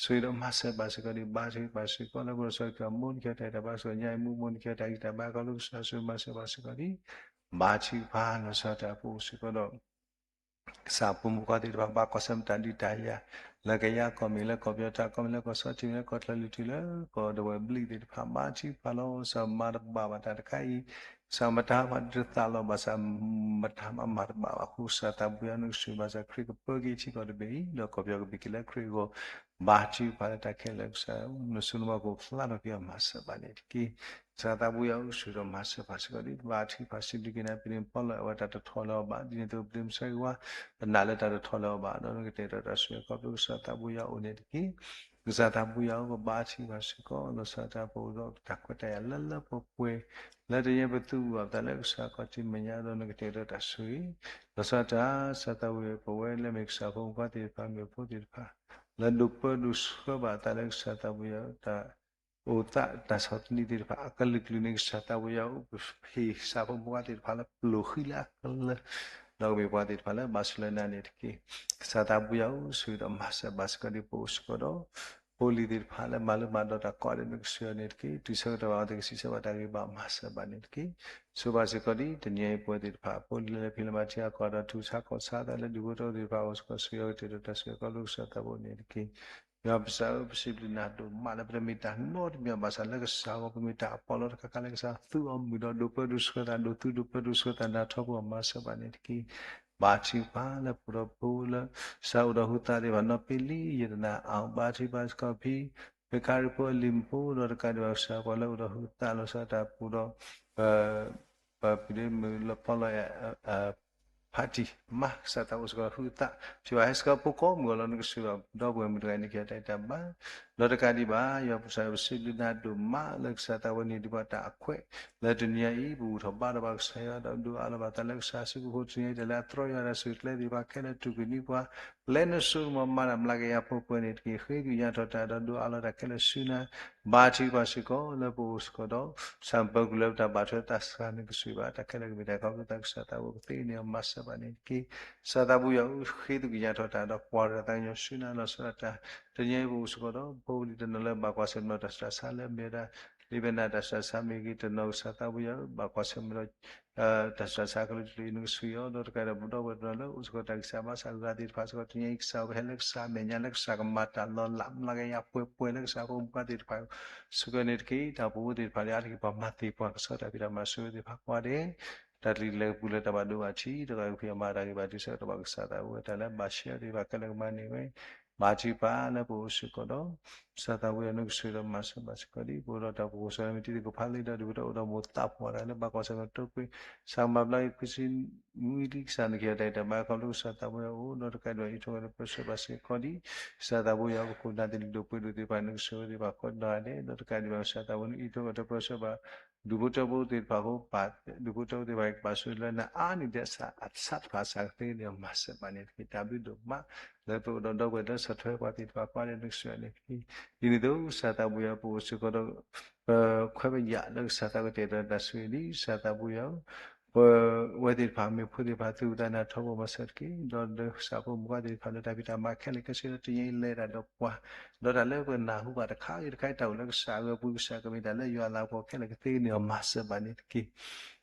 ဆိၣ်ဂ့ၤဒီးမၤစၢၤဘၣ်စ့ၢ်ကီးဒံး ဘါထုကဖၣ်စ့ၢ်ကီးလၢပအိၣ်ဒီးစီၤခရံာ်အမိၢ် နကဲတၢ်အံၤတၢ်ဘါ စီၤညၣ်အ့ၣ်မူမိၢ် နကဲတၢ်အံၤတၢ်ဘါ ခီဖျိကစၢ်ဆိၣ်ဂ့ၤမၤစၢၤဘၣ်စ့ၢ်ကီးဒံး ဘါထုကဖၣ်လီၤဆီဒၣ်တၢ် ပအိၣ်စ့ၢ်ကီးဒီး ကစၢ်ဖိမုၣ်ဖိခွါသ့ၣ်တဖၣ် ဘၣ်ကွၢ်ဆၢၣ်မဲာ်တၢ်ဒုးတၢ်ယၤ လၢကယၤကီၢ်မ့ၢ်ဂ့ၤ လၢကီၢ်ပယီၤတၢ်ကီၢ်မ့ၢ်ဂ့ၤ လၢကီၢ်ဆီထံးမ့ၢ်ဂ့ၤ လၢကီၢ်ချၢလၢထံးလၢ ကီၢ်ဒဝဲၢ်ဘျံးသ့ၣ်တဖၣ် ဘါထုကဖၣ်လီၤ. ကစၢ်မၤတဘၣ်ဘၣ်တၢ်တခါအံၤ ကစၢ်မတၤမၤတသးလီၤ ဘၣ်ဆၣ် မတၤမၤမၤတဘၣ်ဘၣ်အဃိ ကစၢ်သးဘိယွၤနကဆိၣ်ဂ့ၤ ဘၣ်ဆၣ်ခရံာ်ကပၢက့ၤထံကီၢ်တဘ့ၣ်အံၤ ဒီးကီၢ်ပယီၤကဘၣ်က့ၤလၢခရံာ်အဂီၢ် ဘါထုကဖၣ်လၢတၢ်ခဲလၢာ် ကစၢ်နဆိနမိၣ်ကအိၣ်ဖျါထီၣ်က့ၤအီၤ မၤစၢၤဘၣ်န့ၣ်တက့ၢ်. ကစၢ်သးဘိယွၤဧၢ ဆိၣ်ဂ့ၤဒီးမၤစၢၤဘၣ်စ့ၢ်ကီးဒံး ဘါထုကဖၣ်စံးဘျုးက့ၤနၤ ပဒ့ၣ်ပီလီၤ အဝဲတၢ်တထီၣ်လၢၤအီၤဘၣ် ဒ်န့ၣ်အသိးပဒ့ၣ်မုၢ်ဆါဂ့ၤဝါ ပနာ်လၢတၢ်တထီၣ်လၢၤအီၤဘၣ် ဒီးနကတဲာ်ကတီၤတၢ်ဆိၣ်ဂ့ၤ ခီဖျိကစၢ်သးဘိယွၤအိၣ်န့ၣ်တက့ၢ်. ကစၢ်သးဘိယွၤဧၢ ပဘါထုကဖၣ်စ့ၢ်ကီး လီၤဆီဒၣ်တၢ် ပအိၣ်ဒီးတၢ်ခွဲးတၢ်ယာ်လၢလၢပှဲၤပှဲၤ လၢတယဲၢ်ပသူၣ်အုးအသးလၢကစၢ်ခီၣ်ထံးမဲာ်ညါ ဒီးနကတဲာ်ကတီၤတၢ်ဆိၣ်ဂ့ၤ လီၤဆီဒၣ်တၢ် ကစၢ်သးဘိယွၤ ပဝဲလၢမ့ၢ်ကစၢ်ဖိမုၣ်ဖိခွါသ့ၣ်တဖၣ် မ့ၢ်ဖိသ့ၣ်တဖၣ် လၢဒိးပၢဒိးဆှၢဘၣ်အသးလၢကစၢ်သးဘိယွၤ တၢ်အိၣ်သးတၢ်ဆီၣ်သနံးသ့ၣ်တဖၣ် အကလုာ်ကလုာ်န့ၣ် ကစၢ်သးဘိယွၤဧၢ ပဟ့ၣ်ကစၢ်ဖိမုၣ်ဖိခွါသ့ၣ်တဖၣ်လၢပျိာ်ဃံလၢအကလၢၤ ဒီးကမ့ၢ်ပှၤသ့ၣ်တဖၣ်လၢဘၣ်ဆိၣ်လၢနၤန့ၣ်တက့ၢ်. ကစၢ်သးဘိယွၤဧၢ ဆိၣ်ဂ့ၤဒီးမၤစၢၤဘၣ်စ့ၢ်ကီးဒံး ပအိၣ်စ့ၢ်ကီးဒီး ဖိလံၤသ့ၣ်တဖၣ်လၢမၤလိမၤဒိးတၢ်ကိးဂၤဒဲး နကဆိၣ်ဂ့ၤအီၤန့ၣ်တက့ၢ်. တုၤဆၢကတီၢ်ဘၣ်အဝဲသ့ၣ်ကစံးဆၢဘၣ်တၢ်ဂ့ၤဘၣ် မၤစၢၤဘၣ်န့ၣ်တက့ၢ်. ဆိၣ်ဘၣ်စ့ၢ်ကီးဒံး တနံၤအံၤပဝဲသ့ၣ်တဖၣ် ဖိလံၤလၢလဲၤဖံးလၢမၤထံအကီၢ်ဒီး ထူးဆါကီၢ်ဆါသးလၢဒူၣ်ဖိထၢဖိသ့ၣ်တဖၣ် အိၣ်စ့ၢ်ကီး ဆိၣ်ဂ့ၤအီၤကတဲာ်ကတီၤတၢ်ဆိၣ်ဂ့ၤ ခီဖျိကစၢ်သးဘိန့ၣ်တက့ၢ်. ယွၤပကစၢ်ဧၢ ပစံးဘျုးနၤဒိၣ်မးလၢပတမ့ၢ်တၢ်နီတမံၤဘၣ်ဆၣ် လၢကစၢ်ဂီၢ် ပမ့ၢ်တၢ်အပီးလီတခါခါလၢကစၢ်သူအီၤမုာ်ဒီး ဒိးပၢဒိးဆှၢသး ဒိးသူဒိးပၢဒိးဆှၢသး နၤထီဘိ မၤစၢၤဘၣ်န့ၣ်တက့ၢ်. ဘါထုကဖၣ်လၢပဒီပုၢ်ဝဲၢ်လၢ ကစၢ်အိၣ်ဒီးဟုသးသ့ၣ်တဖၣ် နီၢ်ပ့လံ ယတနၤအါ ဘါထုကဖၣ်စ့ၢ်ကီးဖံ ဖံခရံာ်ဖိအလံၤမူး ဒီးတကးဒံးဘၣ် ကစၢ်ပှၤလၢအိၣ်ဒီးဟုသးလီၤဆီဒၣ်တၢ်ပူၤဒီး ပ ပဖံဒ့မုၣ်လၢဖီလီၤ ဖးတံၢ်မး ကစၢ်သးအိၣ်စ့ၢ်ကီးဟုသး ထံၣ်ဘၣ်ဟဲစ့ၢ်ကီးဖိကိးမုၢ်ဂီၤလီၤ နကဆိၣ်ဂ့ၤဒီးပဒီပုၢ်ဝဲၢ်မုၢ်တဂၤအံၤ နကဲတၢ်အံၤတၢ်ဘါ ဒီးတကးဒံးဘၣ် ယွၤပကစၢ်ပစံးဘျုးနၤဒိၣ်မးလၢကစၢ်သးဝဲန့ၣ်ဒံးဘၣ်တၢ်အခွဲး လၢတနံၤအံၤ ပဘူၣ်ထီၣ်ဘါထီၣ်ဘၣ်ကစၢ်ယွၤဒီးဒိးအးလီၤဘၣ်သးလၢကစၢ်စုပူၤဃိ တနံၤအံၤ တၢ်လၢအသြီယွၤတၢ်ဆူၣ်ကျဲသ့ၣ်တဖၣ်ခဲလၢာ် တူၢ်ကနံပှၤ ပျဲနစိကမီၤမၤတၢ်မျးကယၤပှဲၤပှဲၤန့ၣ်တက့ၢ်. ဃ့ကညးထီၣ်တၢ်ဒီးဒိးအးလီၤတၢ်ခဲလၢာ်ဆူနၤ ဘါထုကဖၣ်စ့ၢ်ကီးလၢပအိၣ်စ့ၢ်ကီးဒီး ဆၣ်ပၢၢ်ကလၢပတၢ်ဘၣ်ထွဲသးစၢ် နကဆိၣ်ဂ့ၤဘၣ်တၢ်ခဲလၢာ်ကမ့ၢ်တၢ်ခီဖျိသးကစၢ်သးဝဲကသ့န့ၣ် မၤစၢၤဘၣ်န့ၣ်တက့ၢ်. ကစၢ်သးဘိယွၤဧၢ ဃ့သုကညးထီၣ်တၢ်ဒီးကွၢ်တၢ်သးကညီၤဆူနၤလီၤဆီဒၣ်တၢ် တနံၤအံၤပအိၣ်စ့ၢ်ကီးဒီး ဖိလံၤတနီၤလၢဘၣ်ကွၢ်ဆၢၣ်မဲာ်တၢ်ဆူးတၢ်ဆါလၢမ့ၢ်ဝဲဒၣ် မ့ၢ်ဖဲန့ၣ်တၢ်ဆူးတၢ်ဆါမ့ၢ်ဂ့ၤ တနီၤကစၢ်သးဘိယွၤဧၢ, ဘၣ်ကွၢ်ဆၢၣ်မဲာ်ဒီး တၢ်ဆူးတၢ်ဆါကလုာ်ကလုာ်အံၤ နကဆိၣ်ဂ့ၤအီၤ ဒီးတကးဒီးပဒီပုၢ်ဝဲၢ်တနီၤလၢအိၣ်စ့ၢ်ကီးတၢ်ဂံၢ်စၢ်ဘါစၢ်အဂၤသ့ၣ်တဖၣ်စ့ၢ်ကီး တနံၤအံၤကစၢ် ပဟဲလၢကစၢ်အမဲာ်ညါလၢကစၢ်ကမၤတၢ်လီၤလးမျးကယၤပှဲၤပှဲၤလၢကစၢ်ဖိမုၣ်ခွါသ့ၣ်တဖၣ် စ့ၢ်ကီးန့ၣ်တက့ၢ်. တၢ်အိၣ်ဖှိၣ်ဖိသ့ၣ်တဖၣ်လၢအါတက့ၢ် ပှၤမၤသ့ၣ်ပှၤကစီၣ်တၢ်ဖံးတၢ်မၤ ဆိၣ်ဂ့ၤသ့ၣ်တဖၣ်ကိးဂၤဒဲး တၢ်တလံၤလဲၤကပူၤလၢတၢ်ဘၣ်ဒိဘၣ်ထံး တဂၤအံၤဖံးအမၤတၢ်ဂ့ၤဘၣ်တုၤဆၢကတီၢ်ဘၣ် ကစၢ်သးဘိယွၤ တၢ်လၢဘၣ်ဆဲးအီၤသ့ၣ်တဖၣ်ခဲလၢာ်ကမၤန့ၢ်ဝဲ ဘါထုကဖၣ်လၢပအိၣ်စ့ၢ်ကီးဒီး ကစၢ်သးဘိယွၤ နကဆိၣ်ဂ့ၤဒီးမၤစၢၤဘၣ်စ့ၢ်ကီးဒံး ပအိၣ်ဒီးတၢ်အိၣ်ဖှိၣ်စ့ၢ်ကီး မ့ၢ်တံၤသကိးဖးလံဒီး ဒုးအိၣ်ဒီးမိၢ်သးပှၢ်တၢ်လၢဘၣ်ကွၢ်ဆၢၣ်မဲာ်တိာ်ကွံာ် ကစၢ်ကမၤဘျါက့ၤ ခွံဆံနွံလံ ကစၢ်နကဟ့ၣ်အီၤတၢ်အံၤတၢ်ဘါ ခီဖျိကစၢ်သးဘိယွၤအိၣ် ဒီးတကးဒံးဘၣ်အံးထွဲဒီးပၢဆှၢဘၣ်စ့ၢ်ကီးဒံး ကစၢ်သးဘိယွၤ ပခိၣ်နၢ်သ့ၣ်တဖၣ် ဒိၣ်ပှ့ၤဒိၣ်သ့ၣ်တဖၣ် နကဆိၣ်ဂ့ၤသ့ၣ်တဖၣ်ကိးဂၤဒဲး ဒီးတကးဒံးဘၣ် ကစၢ်သးဘိယွၤ နအံးထွဲဒီးပၢဆှၢဘၣ် ဒူၣ်ဖိထၢဖိသ့ၣ်တဖၣ်အဃိ ဒူၣ်ဖိထၢဖိသ့ၣ်တဖၣ် ကဘၣ်ဆိၣ်ဂ့ၤလၢနအါန့ၢ်ဒံးအသးတဖၣ် ကစၢ်ကသ့န့ၣ် မၤစၢၤဘၣ်န့ၣ်တက့ၢ်. တၢ်ဘျုးဒိၣ်မး လၢပအိၣ်ဒီးဒီပုၢ်ဝဲၢ်လၢဆီၣ်ထွဲပှၤသ့ၣ်တဖၣ်ကိးဂၤဒဲး နကဆိၣ်ဂ့ၤန့ၣ်တက့ၢ်. ဒ်န့ၣ်အသိး ကစၢ်သးဘိယွၤ ပအိၣ်စ့ၢ်ကီးဒီး ပခွဲးပယာ်လၢကစၢ်သးကတဲာ်ဒီးတၢ်ဆိၣ်ဂ့ၤဒံး ကစၢ်သးဘိယွၤ ပဝဲသ့ၣ်တဖၣ် မ့ၢ်ဖိသ့ၣ်တဖၣ် သူၣ်ဝံသးနါထီဘိမၤစၢၤတက့ၢ်. ဒီးလၢကစၢ်ဖိမုၣ်ခွါသ့ၣ်တဖၣ် လၢတၢ်ဖံးတၢ်မၤခဲလၢာ်ခဲဆ့ ဒီးတနံၤအံၤလဲၤတၢ်ဒီးပှၤ ဒီးတၢ်လၢပနၢ်ဟူဘၣ်တခါဂ့ၤတခါ တၢ်အိၣ်လၢကစၢ်အဂီၢ်ပူၤ ကစၢ်ကမ့ၢ်တၢ်လၢယွၤအလၤကပီၤခဲလၢာ်ကသ့န့ၣ် မၤစၢၤဘၣ်န့ၣ်တက့ၢ်.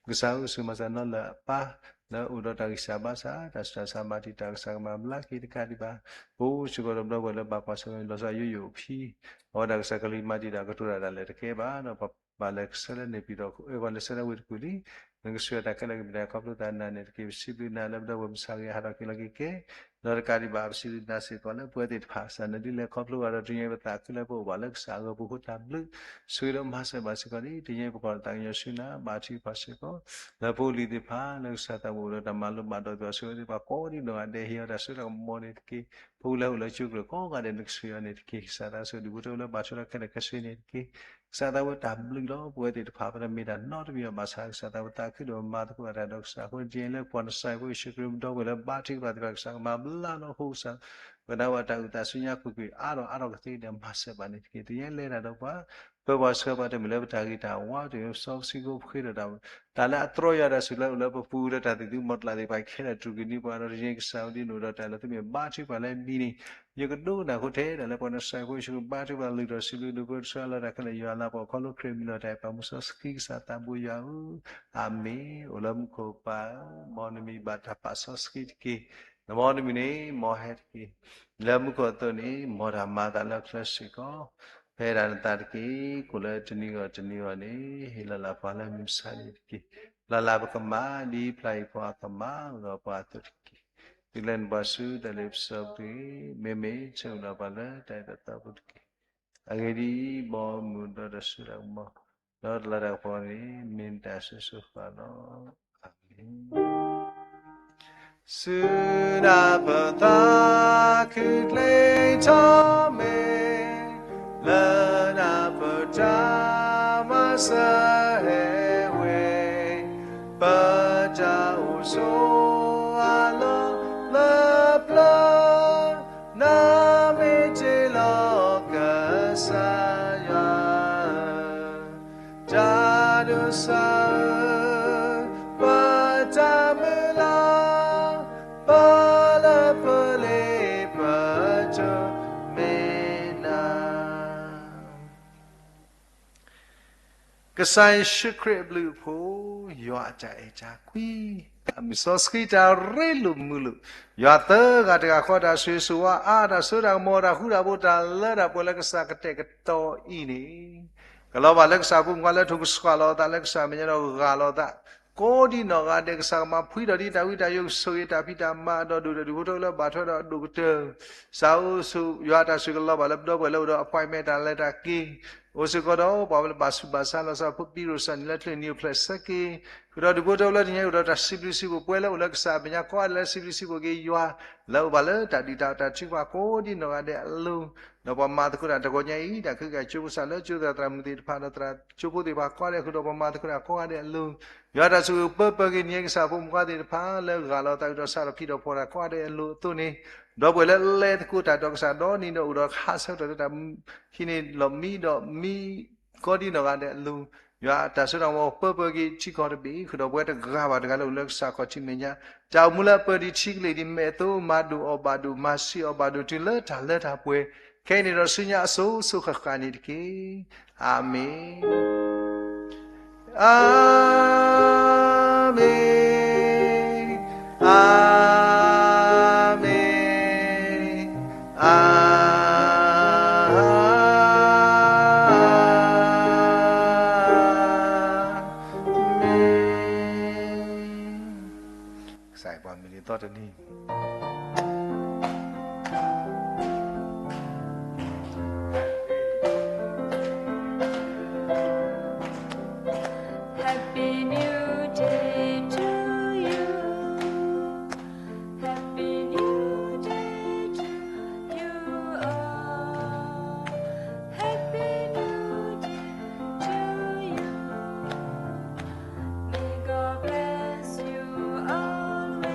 ကစၢ်အိၣ်ဆူၣ်မၤစၢ်နီၤလၢအပၢ် လၢအိၣ်ဒီးတၢ်ဂံၢ်စၢ်ဘါစၢ် တၢ်ဆူးတၢ်ဆါမၤတံာ်တာ် ကစၢ်ကမၤဘျါက့ၤတကးဒံးဘၣ် ပအိၣ်စ့ၢ်ကီးဒီးပဒီပုၢ်ဝဲၢ်လၢဘၣ်ကွၢ်ဆၢၣ်မဲာ်လီၤဆီယိယိဖိ အဝဲဒၣ်ကစၢ်ကလုၢ်မၤတံာ်တာ်ကတိၤတၢ်ဒၣ်လဲာ်တကဲဘၣ် ဒီးပဘၣ်လဲၤဆှၢလၢန့ၣ်ပံၤဒီး အဲၣ်ပှၤလဲၤဆှၢလၢဝ့ၢ်တကူၣ်လံ နကဆိၣ်ဂ့ၤတၢ်ခဲလၢာ်ကမ့ၢ်တၢ်ခီဖျိသးနၤန့ၣ်တက့ၢ်. ပစံးဘျုးနၤလၢပဒီပုၢ်ဝဲၢ်မုၢ်ဆါဂ့ၤ ဟးထီၣ်က့ၤလီၤက့ၤကဲ ဒီးတကးဒံးဘၣ် ပစံးဘျုးနၤစ့ၢ်ကီးလၢပဝဲသ့ၣ်တဖၣ် ကစၢ်နဒုးလဲၤခီဖျိဘၣ်ဒီး တနံၤအံၤပသးခုလၢပအိၣ်ဘၣ်လၢကစၢ်အဂီၢ်ပူၤအဃိ တၢ်ဘျုးဆိၣ်ဂ့ၤဒီးမၤစၢၤဘၣ်စ့ၢ်ကီးန့ၣ် တနံၤအံၤပကွၢ်လၢသးကညီၤဆူနၤ ဘါထုကဖၣ်စ့ၢ်ကီး လၢဖိလံၤသ့ၣ်တဖၣ် လၢကစၢ်သးဘိအိၣ်ဒီးတၢ်မၤလိဘၣ်ဒီး သူၣ်ဘၣ်ဆိၣ်ဂ့ၤသ့ၣ်တဖၣ်ကိးဒံးနီၢ်ဂၤဒဲး ဟ့ၣ်အီၤတၢ်စိတၢ်ကမီၤန့ၣ်တက့ၢ်. ဖိလၢအိၣ်လၢကၠိကျၢၤကိးဂၤဒဲး နကဆိၣ်ဂ့ၤအီၤန့ၣ်တက့ၢ်. ကစၢ်သးစီၤဒူၣ်ဖိထၢဖိလၢဘၣ်ထွဲဒီးခဲလၢာ်ခဲဆ့န့ၣ်တက့ၢ်. ကစၢ်သးဝဲတၢ်ဘျုးလီၤ ပဝဲသ့ၣ်တဖၣ် ပတမ့ၢ်တၢ်နီတမံၤဘၣ် ဘၣ်ဆၣ်ကစၢ်သးဝဲသးခုဒီးမၤသကိးတၢ်ဒီးကစၢ်အဃိ တနံၤအံၤလၢပှၤနစၢ်ဖိယ့ၣ်ၡူးခရံာ်ပဒီပုၢ်ဝဲၢ်လၢဘါထုကဖၣ်သ့ၣ်တဖၣ် ကစၢ်ကမၤဘျါလီၤအဃိ ကစၢ် ပဝဲဒၣ်တၢ်အုၣ်သးဆူညါကွ့ၢ်ကွ့ၢ် အါထီၣ်အါထီၣ်ကသ့ဒီးမၤစၢၤဘၣ်န့ၣ်တက့ၢ်. တနံၤအံၤလဲၤတၢ်ဒီးပှၤ ပၢပှၤဆှၢပှၤ တမ့ၢ်လၢပတၢ်ဂ့ၤတၢ်ဝါ တမ့ၢ်လၢပစီပဆှံဖိ ပဃ့ဒီးတၢ် တၢ်လၢအတြီယွၤတၢ်စူၢ်လၢအိၣ်လၢပပူၤဒီးတၢ်သ့ၣ်သုးမီၤကျၢ်သ့ၣ်တဖၣ်ခဲလၢာ် တြူာ်က့ၤန့ၢ်ပှၤဒီး တနံၤအံၤကစၢ်ဝဲဒ်နအိၣ်ဒီးတၢ်လၢသုမ့ၢ်ဘါထုကဖၣ်လၢမံၤန့ၣ် ယကဒိကနၣ်ဃိထဲတၢ်လၢပှၤနစၢ်ဖိယ့ၣ်ၡူးခရံာ်ဘါထုကဖၣ်လုၢ်ထီၣ်စံးဘျုးဒိၣ်ပှ့ၤဆှၢလီၤတၢ်ခဲလၢာ် ယွၤလၤကပီၤခီဖျိခရံာ်မံၤလီၤတၢ်အဲၣ်ပှၤမူစီဆှံ ကစၢ်သးဘိယွၤဧၢ, အၤမ့ၣ်. အိၣ်လၢမူခိၣ်ပၢ်ဧၢ, မ်နမံၤဘၣ်တၢ်ပာ်စီဆှံတက့ၢ်. နမ်နမံၤန့ၣ် မ်ဟဲတက့ၢ်. လၢမူခိၣ်အသိးန့ၣ် မ်တၢ်မၤအသးလၢချၢစ့ၢ်ကီး ဖဲဒၣ်နသးတက့ၢ်. ကိၣ်လၢတနံၤဂီၢ်တနံၤဂီၢ်န့ၣ် ဟ့ၣ်လီၤလၢပှၤလၢမုၢ်မဆါတနံၤတက့ၢ်. လၢ်လၢ်ပကမၣ်ဒ်ဖျါအံၤပှၤကမၣ်ဒီးပှၤအသိးတက့ၢ်. သုးလၢနပှၤဆူတၢ်လ့ပစီပူၤတဂ့ၤ. မ့မ့ၢ်ဆၢဂ့ၤလီၤပှၤလၢတၢ်အဲၣ်တၢ်သးပူၤတက့ၢ်. အဂ့ၢ်ဒ်အံၤ, ဘီမုၢ်ဒီးတၢ်စိတၢ်ကမီၤ ဒီးတၢ်လၤတၢ်ကပီၤန့ၣ် မ့ၢ်နတၢ်ဆိၣ်ဂ့ၤဆိၣ်ဝါလီၤ. အၤမ့ၣ်. စူၢ်နၤပသးခုကျဲထီၣ်မဲာ် လၢနၤပတၢ်မၤစၢၤဟဲဝဲ, ပတၢ်အိၣ်ဆိးအလီၢ်လၢပျၢၤ နမ့ၢ်တ့ၢ်လီၤကစၢ်ယွၤဧၢ, တၢ်ဒိးစၢ်ဧၢ, ပတၢ်မုၢ်လၢ်, ပလၢပလ့ပတၢ်မ့ၢ်နၤ ကစၢ်ယ့ၣ်ၡူးခရံာ်အဘျုးအဖှိၣ်, ယွၤအတၢ်အဲၣ်တၢ်ကွံ, အမုၢ်စီဆှံတၢ်ရ့လိာ်မုာ်လိာ်, ယွၤသၢဂၤတဂၤဃီ တၢ်ဆိၣ်ဂ့ၤဆိၣ်ဝါအါ, တၢ်စိတၢ်ကမီၤ, တၢ်ဃူတၢ်ဖိး, တၢ်လၢတၢ်ပှဲၤလၢကစၢ်ကတဲာ်ကတီၤအံၤန့ၣ်, ကလီၤဘၣ်လၢကစၢ်ဖိမုၣ်ခွါလၢထိၣ်ကဆှၣ်လီၤအသးလၢကစၢ်မဲာ်ညါဒီးဂၢ်လီၤအသး ကိးဒံနီၢ်ဂၤဒဲး ကစၢ်ကမၤဖှံထီၣ်ဒံးတၢ်ဝံတၢ်ယိာ် ကဆိၣ်ဂ့ၤတၢ်ဖံးတၢ်မၤဒီး ဒိၣ်ဒီးဒူၣ်ဖိထၢဖိလၢဘၣ်ထွဲဒီးအဒိၣ်ကတၢၢ်, ကစၢ်အိၣ်ဆူၣ်ယွၤအတၢ်ဆိၣ်ဂ့ၤကလီၤဘၣ်လၢပဒီပုၢ်ဝဲၢ်လၢအိၣ်ဒီး appointment တၢ်လဲၤတၢ်က့ၤ, အိၣ်စ့ၢ်ကီးဒီးပှၤလၢဘၣ်ဆူးဘၣ်ဆါလီၤဆီဖိ ပံၤရိၣ်စၢ်နံၤလၢချ့နံၤအိၣ်ဖျဲၣ်ဆၢက့ၤ, ဃုာ်ဒီးဒူၣ်ဖိထၢဖိလၢတနံၤအံၤ အိၣ်ဒီးတၢ်စံးဘျုးစံးဖှိၣ် ပှဲၤလၢအိၣ်လၢကစၢ်အမဲာ်ညါကိးဂၤဒဲးလၢစံးဘျုးစံးဖှိၣ်က့ၤယွၤ, လၢအိၣ်ဘၣ်လၢတၢ်ဒုၣ်တၢ်အီၣ်တၢ်ထုကဖၣ်ကိးဒံနီၢ်ဂၤဒဲးအလိၤ, ဒီးပှၤမၤသကိးတၢ်တဂီၤညါအံၤ တၢ်ခုကစီၣ်ဆိကမိၣ်လၢကၠိသရၣ်သရၣ်မုၣ်သ့ၣ်တဖၣ် ဒီးသရၣ်ကၠိဖိသ့ၣ်တဖၣ်ကိးဂၤဒဲး ဃုာ်ဒီးပှၤမၤသကိးတၢ်ကိးဂၤဒဲးအလိၤ, ယွၤတၢ်ဆိၣ်ဂ့ၤပၢပၢက့ၤန့ၢ်ကစၢ်ဖိမုၣ်ခွါသ့ၣ်တဖၣ် လၢဂၢ်လီၤသးဒီးစးထီၣ်ဖံးထီၣ်ဖှီၣ်တၢ်ကိးဂၤဒဲးအလိၤအသိးန့ၣ်, ဒီပုၢ်ဝဲၢ်လၢလဲၤသကိးတၢ်ဒီးကစၢ်ဒီနံၤဒီးအိၣ်ဒီးဟးဆၢကတီၢ်လၢတၢ်ဟံးန့ၢ်လီၢ်မံဒီးမံ ကိးဒံနီၢ်ဂၤဒဲးအလိၤ, ယွၤတၢ်စိတၢ်ကမီၤပၢပၢက့ၤထံကီၢ်တဘ့ၣ် ဃုာ်ဒီးပဝဲတဂၤဘၣ်တဂၤလၢအိၣ်လၢကစၢ်ခီၣ်ထံးမဲာ်ညါ, တၢ်အိၣ်မူလၢအပၢဒံးထံကလ့ၢ်ဒံးမဲာ်အသိး မၤဒိၣ်အီၣ်ဘၣ်ဒိၣ် မၤဆံးအီၣ်ဘၣ်ဒိၣ် တုၤလၢတၢ်လၢတၢ်ပှဲၤ, ခဲအံၤန့ၣ်ဒီးဆူညါအစိၤစိၤဃၣ်ဃၣ်န့ၣ်တက့ၢ်. အၤမ့ၣ်. Amen. Amen. Amen. ကစၢ်ယွၤပှၤမ့ၢ်ဒ်သိးတနံၤ Happy New Day to you. Happy New Day to you all. Happy New Day to you. May God bless you always.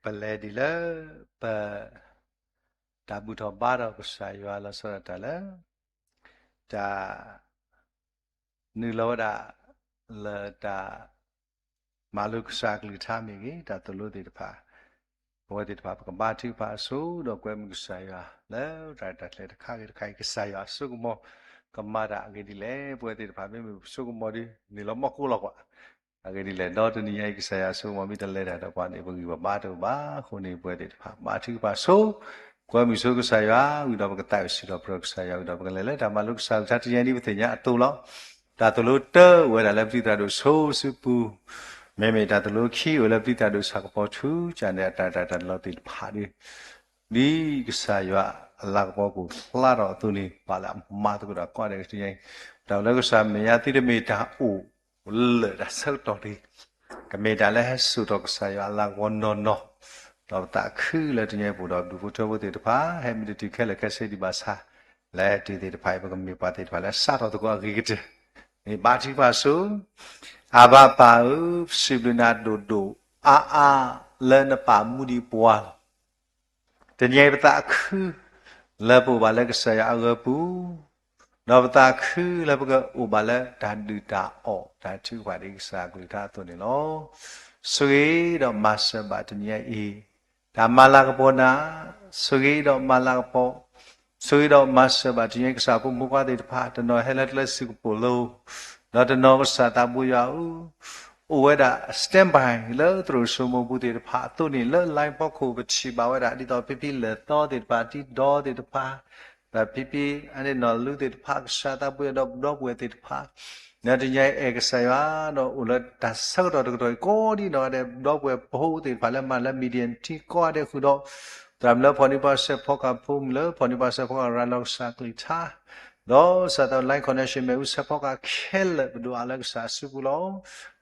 ပလဲၤဒ်လၢ ပ တၢ်ဘူၣ်ထီၣ်ဘါထီၣ်ကစၢ်ယွၤလီၤဆီဒၣ်တၢ်လၢ တၢ် နုာ်လီၤဝဲဒၣ် လၢတၢ် မၤလိကစၢ်ကလုၢ်ကထါမ့ၢ်ဂ့ၤ တၢ်သိၣ်လိသ့ၣ်တဖၣ် ပဝဲသ့ၣ်တဖၣ် ပကဘါထုကဖၣ်အစိၤဒီးကွဲမုာ်ကစၢ်ယွၤ လၢတၢ်ရဲၣ်တၢ်ကျဲၤတခါဂ့ၤတခါအံၤ ကစၢ်ယွၤအစိကမီၤ ကမၤတၢ်အဂ့ၢ်ဒ်လဲၣ် ပဝဲသ့ၣ်တဖၣ်မ့မ့ၢ်ပဆိကမိၣ်ဒီး န့ၣ်လီၤမီၢ်ကိးလီၤကွၢ် အဂ့ၢ်ဒ်လဲၣ် ဒီးတနံၤညါအံၤ ကစၢ်ယွၤအစိကမီၤမ့ၢ်တလဲၤတၢ်ဒီးပှၤန့ၣ် ပဂံၢ်ပဘါတအိၣ်ဘၣ်. အဃိန့ၣ် ပဝဲသ့ၣ်တဖၣ် ဘါထုကဖၣ်အစိၤ ကွဲမုာ်ဆိကစၢ်ယွၤ ဝံၤဒီးပကသးဝံၣ်စံးထီၣ်ပတြၢၤကစၢ်ယွၤ ဝံၤဒီးပကလဲၤလၢတၢ်မၤလိကစၢ်ကလုၢ်ကထါတနံၤညါအံၤ ပသ့ၣ်ညါအသိးလီၤ. တၢ်သိၣ်လိတၢ အိၣ်ဝဲဒၣ်လၢပျံၤသရၣ်ဒိၣ်ဆိစုပူၤ, မ့မ့ၢ်တၢ်သိၣ်လိခံ အိၣ်လၢပျံၤသရၣ်ဒိၣ်ဆၣ်ကပီၤထူ ကၢ်န့ၣ်အတၢ်ရဲၣ်တၢ်ကျဲၤတၢ်လီၤသ့ၣ်တဖၣ်ဒီး ဒ်ကစၢ်ယွၤအလၤကပီၤကအိၣ်ဖျါထီၣ်အသိးန့ၣ် ပာ်လၢအမၤသကိးတၢ်ကိးဂၤဒဲးတနံၤညါအံၤ တၢ်အိၣ်လၢကစၢ်မဲာ်ညါသုတမ့ၢ်တၢ်အိၣ်လၢာ်တၢ်ဆၢကတီၢ်တဂ့ၤ, ကမ့ၢ်တၢ်လၢဟဲစိာ်ထီၣ်ကစၢ်ယွၤအလၤကပီၤနီၢ်နီၢ်, ဒီးပသးခုလၢတနံၤညါအံၤပအိၣ်ဒီးဒူၣ်ဖိထၢဖိသ့ၣ်တဖၣ် ဟဲမ့ၢ်တတုၤခဲလၢာ်ခဲဆ့ဒံးဘၣ်ဆၣ်, လၢတ့ၢ်သ့ၣ်တဖၣ်အံၤ ပကမ့ၢ်ပှၤသ့ၣ်တဖၣ်လၢစးထီၣ်သကိးအဂ့ၤကတၢၢ်, မ့ၢ်ဘါထုကဖၣ်အစိၤ, အဘၣ်ပၢ်ဧၢ, ပစံးဘျုးနၤဒိၣ်ဒိၣ်အါအါလၢနပာ်မူဒံးပှၤလီၤ. တနံၤအံၤပသးခု လၢပအိၣ်ဘၣ်လၢကစၢ်ယွၤအဂၢၤပူၤ, ဒီးပသးခုလၢပကအိၣ်ဘၣ်လၢတၢ်ဒုၣ်တၢ်အီၣ် တၢ်ထုကဖၣ်ဒ်ကစၢ်အကလုၢ်ကထါအသိးန့ၣ်လီၤ. ဆိၣ်ဂ့ၤဒီးမၤစၢၤဘၣ်တနံၤအံၤ, တၢ်မၤလၤကပီၤနၤ, ဆိၣ်ဂ့ၤဒီးမၤလၤကပီၤ, ဆိၣ်ဂ့ၤဒီးမၤစၢၤဘၣ်တနံၤအံၤ ကစၢ်ဖိမုၣ်ဖိခွါသ့ၣ်တဖၣ် တနီၤဟဲလၢကျဲစံာ်ကပိာ်လိၤ, ဒီးတနီၤကစၢ်သးဘိယွၤဧၢ အိၣ်ဝဲဒၣ် standby လၢသရိာ်စိမိၤပူၤသ့ၣ်တဖၣ်အသိးန့ၣ် လၢ line ဖီခိၣ် ပထံၣ်ဘၣ်ဝဲဒၣ် ဒ်သိးဖံဖံလဲၤသီသ့ၣ်တဖၣ် တံၤဒီသ့ၣ်တဖၣ်, ဒီးဖံဖံအန့ၣ်နီၢ်လူသ့ၣ်တဖၣ် ကစၢ်သးဘိယွၤဒီးပဒီပုၢ်ဝဲၢ်သ့ၣ်တဖၣ်, ဒီးတနံၤညါအံၤအဲၣ်ကစၢ်ယွၤ ဒီးအိၣ်လၢတၢ်ဆၢကတီၢ်တကတီၢ်အံၤ ကိးဒ်နီၢ်ဂၤဒဲး ပဒီပုၢ်ဝဲၢ်ပဖိသ့ၣ်တဖၣ်လၢမၤလၢ Media team ကိးဂၤဒဲးဃုာ်ဒီး သရၣ်မုၣ်လၢဖီၣ်န့ၢ်ပှၤစဲးဖီကဟၣ်ဖိမုၣ်လၢဖီၣ်န့ၢ်ပှၤစဲးဖီကဟၣ်ရၤလီၤကစၢ်ကလုၢ်ကထါ ဒီးကစၢ်သး line connection မ့ၣ်အူစဲးဖီကဟၣ်ခဲလၢာ် ပဒိၣ်အါလၢကစၢ်အစုပူၤလီၤ.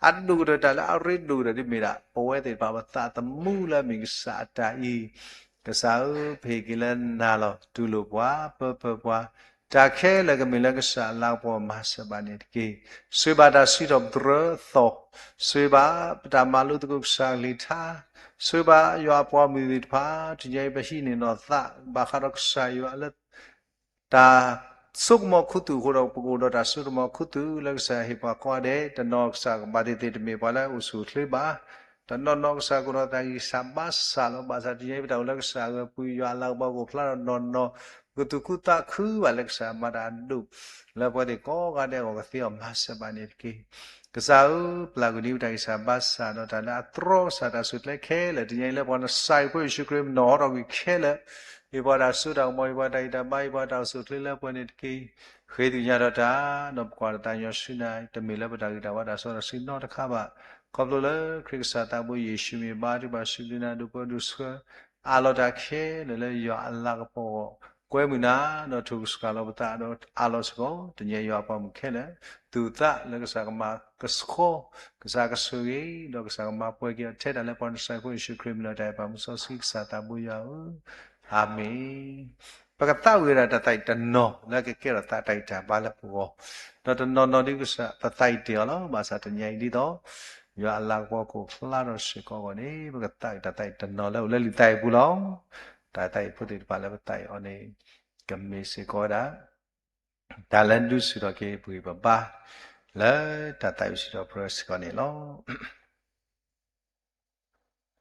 အဒိၣ်ကတၢၢ်တၢ်လၢအရ့ဒိၣ်ကတၢၢ်ဒ်မ့ၢ်ဒၣ် ပဝဲသ့ၣ်တဖၣ်ပသးသမူလၢအမ့ၢ်ကစၢ်အတၢ်အံၤ, ကစၢ်ဧၢ ပဟ့ၣ်က့ၤလၢနၤလီၤ. တူၢ်လိာ်ပှၤ ပၢၤပၢၤပှၤ, တၢ်ခဲလၢာ်ကမ့ၢ်လၢကစၢ်အလၤကပီၤမၤစၢၤဘၣ်န့ၣ်တက့ၢ်. ဆိၣ်ဂ့ၤဘၣ်တၢ်စံးထီၣ်ပတြၢၤအသီ, ဆိၣ်ဂ့ၤဘၣ်ပတၢ်မၤလိသကိးကစၢ်ကလုၢ်ကထါ, ဆိၣ်ဂ့ၤဘၣ်ယွၤအပှၤမုၣ်သ့ၣ်တဖၣ် တနံၤအံၤပဟံးန့ၢ်နီၢ်သး ဘၣ်ဃးဒီးကစၢ်ယွၤလၢ တၢ်စိကမီၤခူသူၣ်အဃိဒီး ပကအိၣ်ဒီးတၢ်စိတၢ်ကမီၤခူသူၣ်လၢကစၢ်ဟ့ၣ်ပှၤကိးဂၤဒဲး, တနီၤကစၢ်ကဘၣ်သ့ၣ်သ့ၣ်တမ့ၢ်ပှၤလၢအအိၣ်ဆူၣ်အိၣ်ချ့ဘၣ်, တနီၤနီၤကစၢ်ကအိၣ်ဒီးတၢ်ဂံၢ်စၢ်ဘါစၢ်လီၤ. ဘၣ်ဆၣ်တနံၤအံၤပတၢ်အိၣ်လၢကစၢ်အဂၢၤပူၤ ယွၤအလၤကပီၤကအိၣ်ဖျါထီၣ်နီၢ်နီၢ်, ပကသူၣ်ခုသးခုဘၣ်လၢကစၢ်မၤတၢ်အဒိၣ် လၢပဝဲသ့ၣ်ကိးဂၤဒဲးအဂီၢ် ကသ့အီၤမၤစၢၤဘၣ်န့ၣ်တက့ၢ်. ကစၢ်ဧၢ, ပျၢ်ကွံာ်န့ၢ်ပတၢ်ဂံၢ်စၢ်ဘါစၢ်ဒီးတၢ်လၢအတြီကစၢ် တၢ်ဆူၣ်ချ့ခဲလၢာ် တနံၤအံၤလၢပှၤနစၢ်အံၤဖိယ့ၣ်ၡူးခရံာ်မနီၤဟီထီၣ်ကွံာ်ခဲလၢာ်, ဟ့ၣ်ပှၤတၢ်စိတၢ်ကမီၤ ဟ့ၣ်ပှၤတၢ်ဂံၢ်တၢ်ဘါ ဟ့ၣ်ပှၤတၢ်အိၣ်ဆူၣ်အိၣ်ချ့လၢပှဲၤန့ၣ်တက့ၢ်. ဃ့သ့ၣ်ညါဒီးတၢ် ဒီးပကွၢ်တၢ်သးကညီၤဆူနၤ တမ့ၢ်လၢပတၢ်ဂံၢ်တၢ်ဘါတၢ်စီတၢ်ဆှံနီတခါဘၣ်. ခီဖျိလၢခရံာ်ကစၢ်သးဘိယ့ၣ်ၡူးမံၤဘါထုကဖၣ်စံးဘျုးနၤ ဒိၣ်ပၢဒိၣ်ဆှၢ အးလီၤတၢ်ခဲလၢာ်လၢယွၤအလၤကပီၤအဂီၢ်, ကွဲမုာ်နၤ ဒီးထိၣ်ကစှၤလီၤပသးဒီးအးလီၤစ့ၢ်ကီး တနံၤအံၤယွၤအပှၤမုၣ်ခဲလၢာ်, သူၣ်သးလၢကစၢ်ကမၤကဆှီ, ကစၢ်ကဆိၣ်ဂ့ၤ ဒီးကစၢ်ကမၤပှဲၤက့ၤအီၤထဲတၢ်လၢပှၤနစၢ်အံၤဖိယ့ၣ်ၡူးခရံာ်မံၤလီၤတၢ်အဲၣ်ပှၤမူစီဆှံကစၢ်သးဘိယွၤဧၢ, အၤမ့ၣ်. ပကသးဝံၣ်ဝဲဒၣ်တၢ်သးအံၣ်တနီၤလၢကကဲထီၣ်သးတၢ်ဂံၢ်တၢ်ဘါလၢပဂီၢ်, ဒီးတနီၤနီၤဒ်ကစၢ်ပသးအံၣ်တ့ၢ်အီၤလီၤ. ဘၣ်ဆၣ်တနံၤအံၤဒ်သိး ယွၤအလၤကပီၤကအိၣ်ဖျါထီၣ်စ့ၢ်ကီးအဂီၢ်န့ၣ် ပကသးဝံၣ်တၢ်သးအံၣ်တနီၤလၢအိၣ်လၢလံာ်သးအံၣ်ပူၤလီၤ. တၢ်သးအံၣ်ဖိသ့ၣ်တဖၣ်လၢပသးအံၣ်အီၤန့ၣ် ကမ့ၢ်စ့ၢ်ကီးဝဲဒၣ် တၢ်လၢဒုးဆူၣ်ထီၣ်က့ၤပဂံၢ်ပဘါ လၢတၢ်သးဝံၣ်စံးထီၣ်ပတြၢၤစ့ၢ်ကီးန့ၣ်လီၤ. တၢ်သးအံၣ်လၢဘၣ်သူၣ်ဘၣ်သး ယၤအဒိၣ်ကတၢၢ် လၢပကသးအံၣ်တၢတုၤဒ်မ့ၢ်ဒၣ် ကစ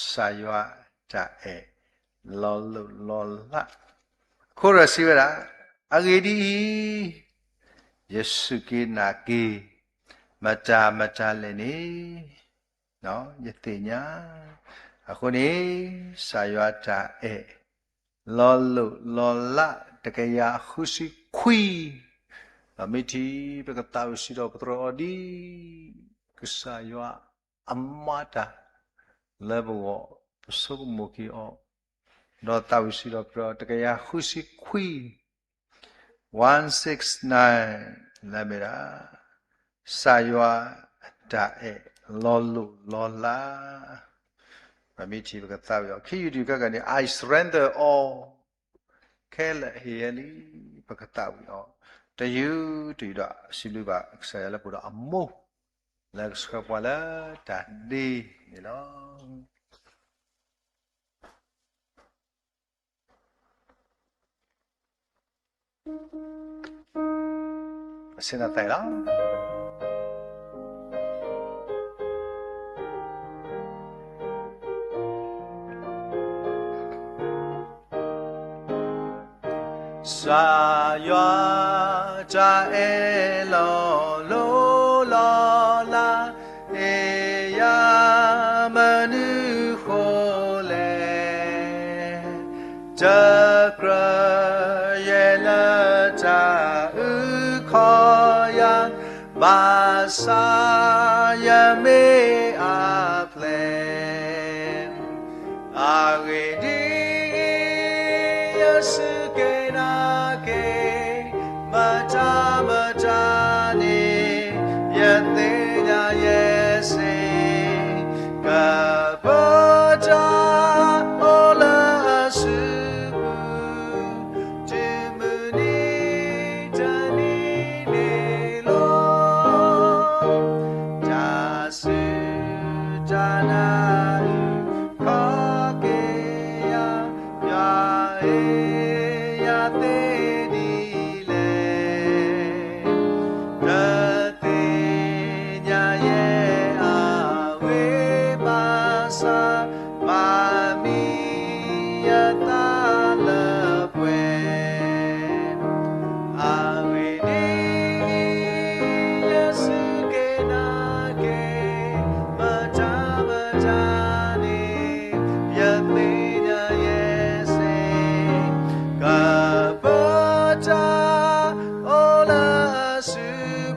ၢ်ယွၤတၢ်အဲၣ် လီၤလိၢ်လီၤလး, အဃိဒီးစံးဝဲဒၣ်, အဂ့ၢ်ဒ်အံၤ, ယစူၢ်က့ၤနာ်က့ၤ မတၤမတၤလဲၣ်န့ၣ် ယသ့ၣ်ညါ, အဃိန့ၣ် ကစၢ်ယွၤတၢ်အဲၣ် လီၤလိၢ်လီၤလး တကယၤဃုဆံခွံ, ဒီးမ့ၢ်ထံၣ်ပကသးဝံၣ်စံးထီၣ်ပတြၢၤအီၤဒ် ကစၢ်ယွၤအမၤတၢ်လၢပဂီၢ် ပဆိကမိၣ်က့ၤအီၤ, ဒီးသးဝံၣ်စံးထီၣ်ပတြၢၤအီၤ တကယၤဃုဆံခွံ one six nine လၢအမ့ၢ်ဒၣ် ကစၢ်ယွၤအတၢ်အဲၣ်လီၤလိၢ်လီၤလး, ပမ့ၢ်ထံၣ်ပကသးဝံၣ်အီၤ ခံယူၢ်တယူၢ်ခဲကနံၣ်န့ၣ် I surrender all, ခဲလၢာ်ဟ့ၣ်ယၤလံ, ပကသးဝံၣ်အီၤ တယူၢ်တယူၢ်ဒီး စံးဘျုးဘၣ်ကစၢ်ယွၤလၢပအိၣ်ဒီးအမိၢ် လၢကဆှၢပှၤလၢတၢ်ဒ့န့ၣ်လီၤ. ဆ့ၣ်နီၤသးလီၤ. ကစၢ်ယွၤတၢ်အဲၣ်လီၤလိၢ်လီၤလး, ဟ့ၣ်ယၤမနုၤဃိလဲၣ်, တကြၢးယဲၢ်လၢတၢ်အုၣ်ခီၣ်ယၤ, ဘၣ်ဆၣ်ယမ့ၢ်အပျဲၢ် အဂ့ၢ်ဒ်အံၤ, ယစူၢ်က့ၤနာ်က့ၤ မတၤမတၤန့ၣ် ယသ့ၣ်ညါယဲစ့ၢ်, ကပၢၤတၢ်အိၣ်လၢအစုပူၤ တုၤမုၢ်နံၤတနံၤန့ၣ်လီၤ. တၢ်စူၢ်တၢ်နာ်အုၣ်ခီၣ်က့ၤယၤ, ယွၤအဲၣ်ယၤသ့ဒ်လဲၣ်, တသ့ၣ်ညါယဲအဝ့ၢ်ဘၣ်ဆၣ်, မၤမံယသးလၢပှဲၤ အဂ့ၢ်ဒ်အံၤ, ယစူၢ်က့ၤနာ်က့ၤ မတၤမတၤန့ၣ် ယသ့ၣ်ညါယဲစ့ၢ်, ကပၢၤတၢ်အိၣ်လၢအစု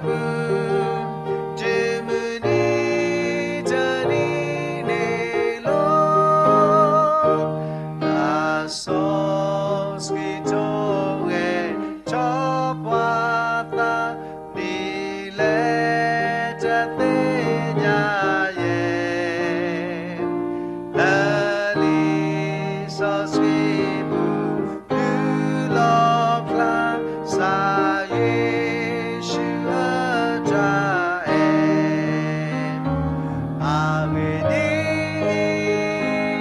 ပူၤ တုၤမုၢ်နံၤတနံၤန့ၣ်လီၤ. တၢ်စီဆှံထီၣ်ဂဲၤထီၣ်ပှၤသး ဒ်လဲၣ်တသ့ၣ်ညါယဲ, လၢလံာ်စီဆှံပူၤ တုၤလီၤဖျါ ကစၢ်ယ့ၣ်ၡူးအတၢ်အဲၣ် အဂ့ၢ်ဒ်အံၤ,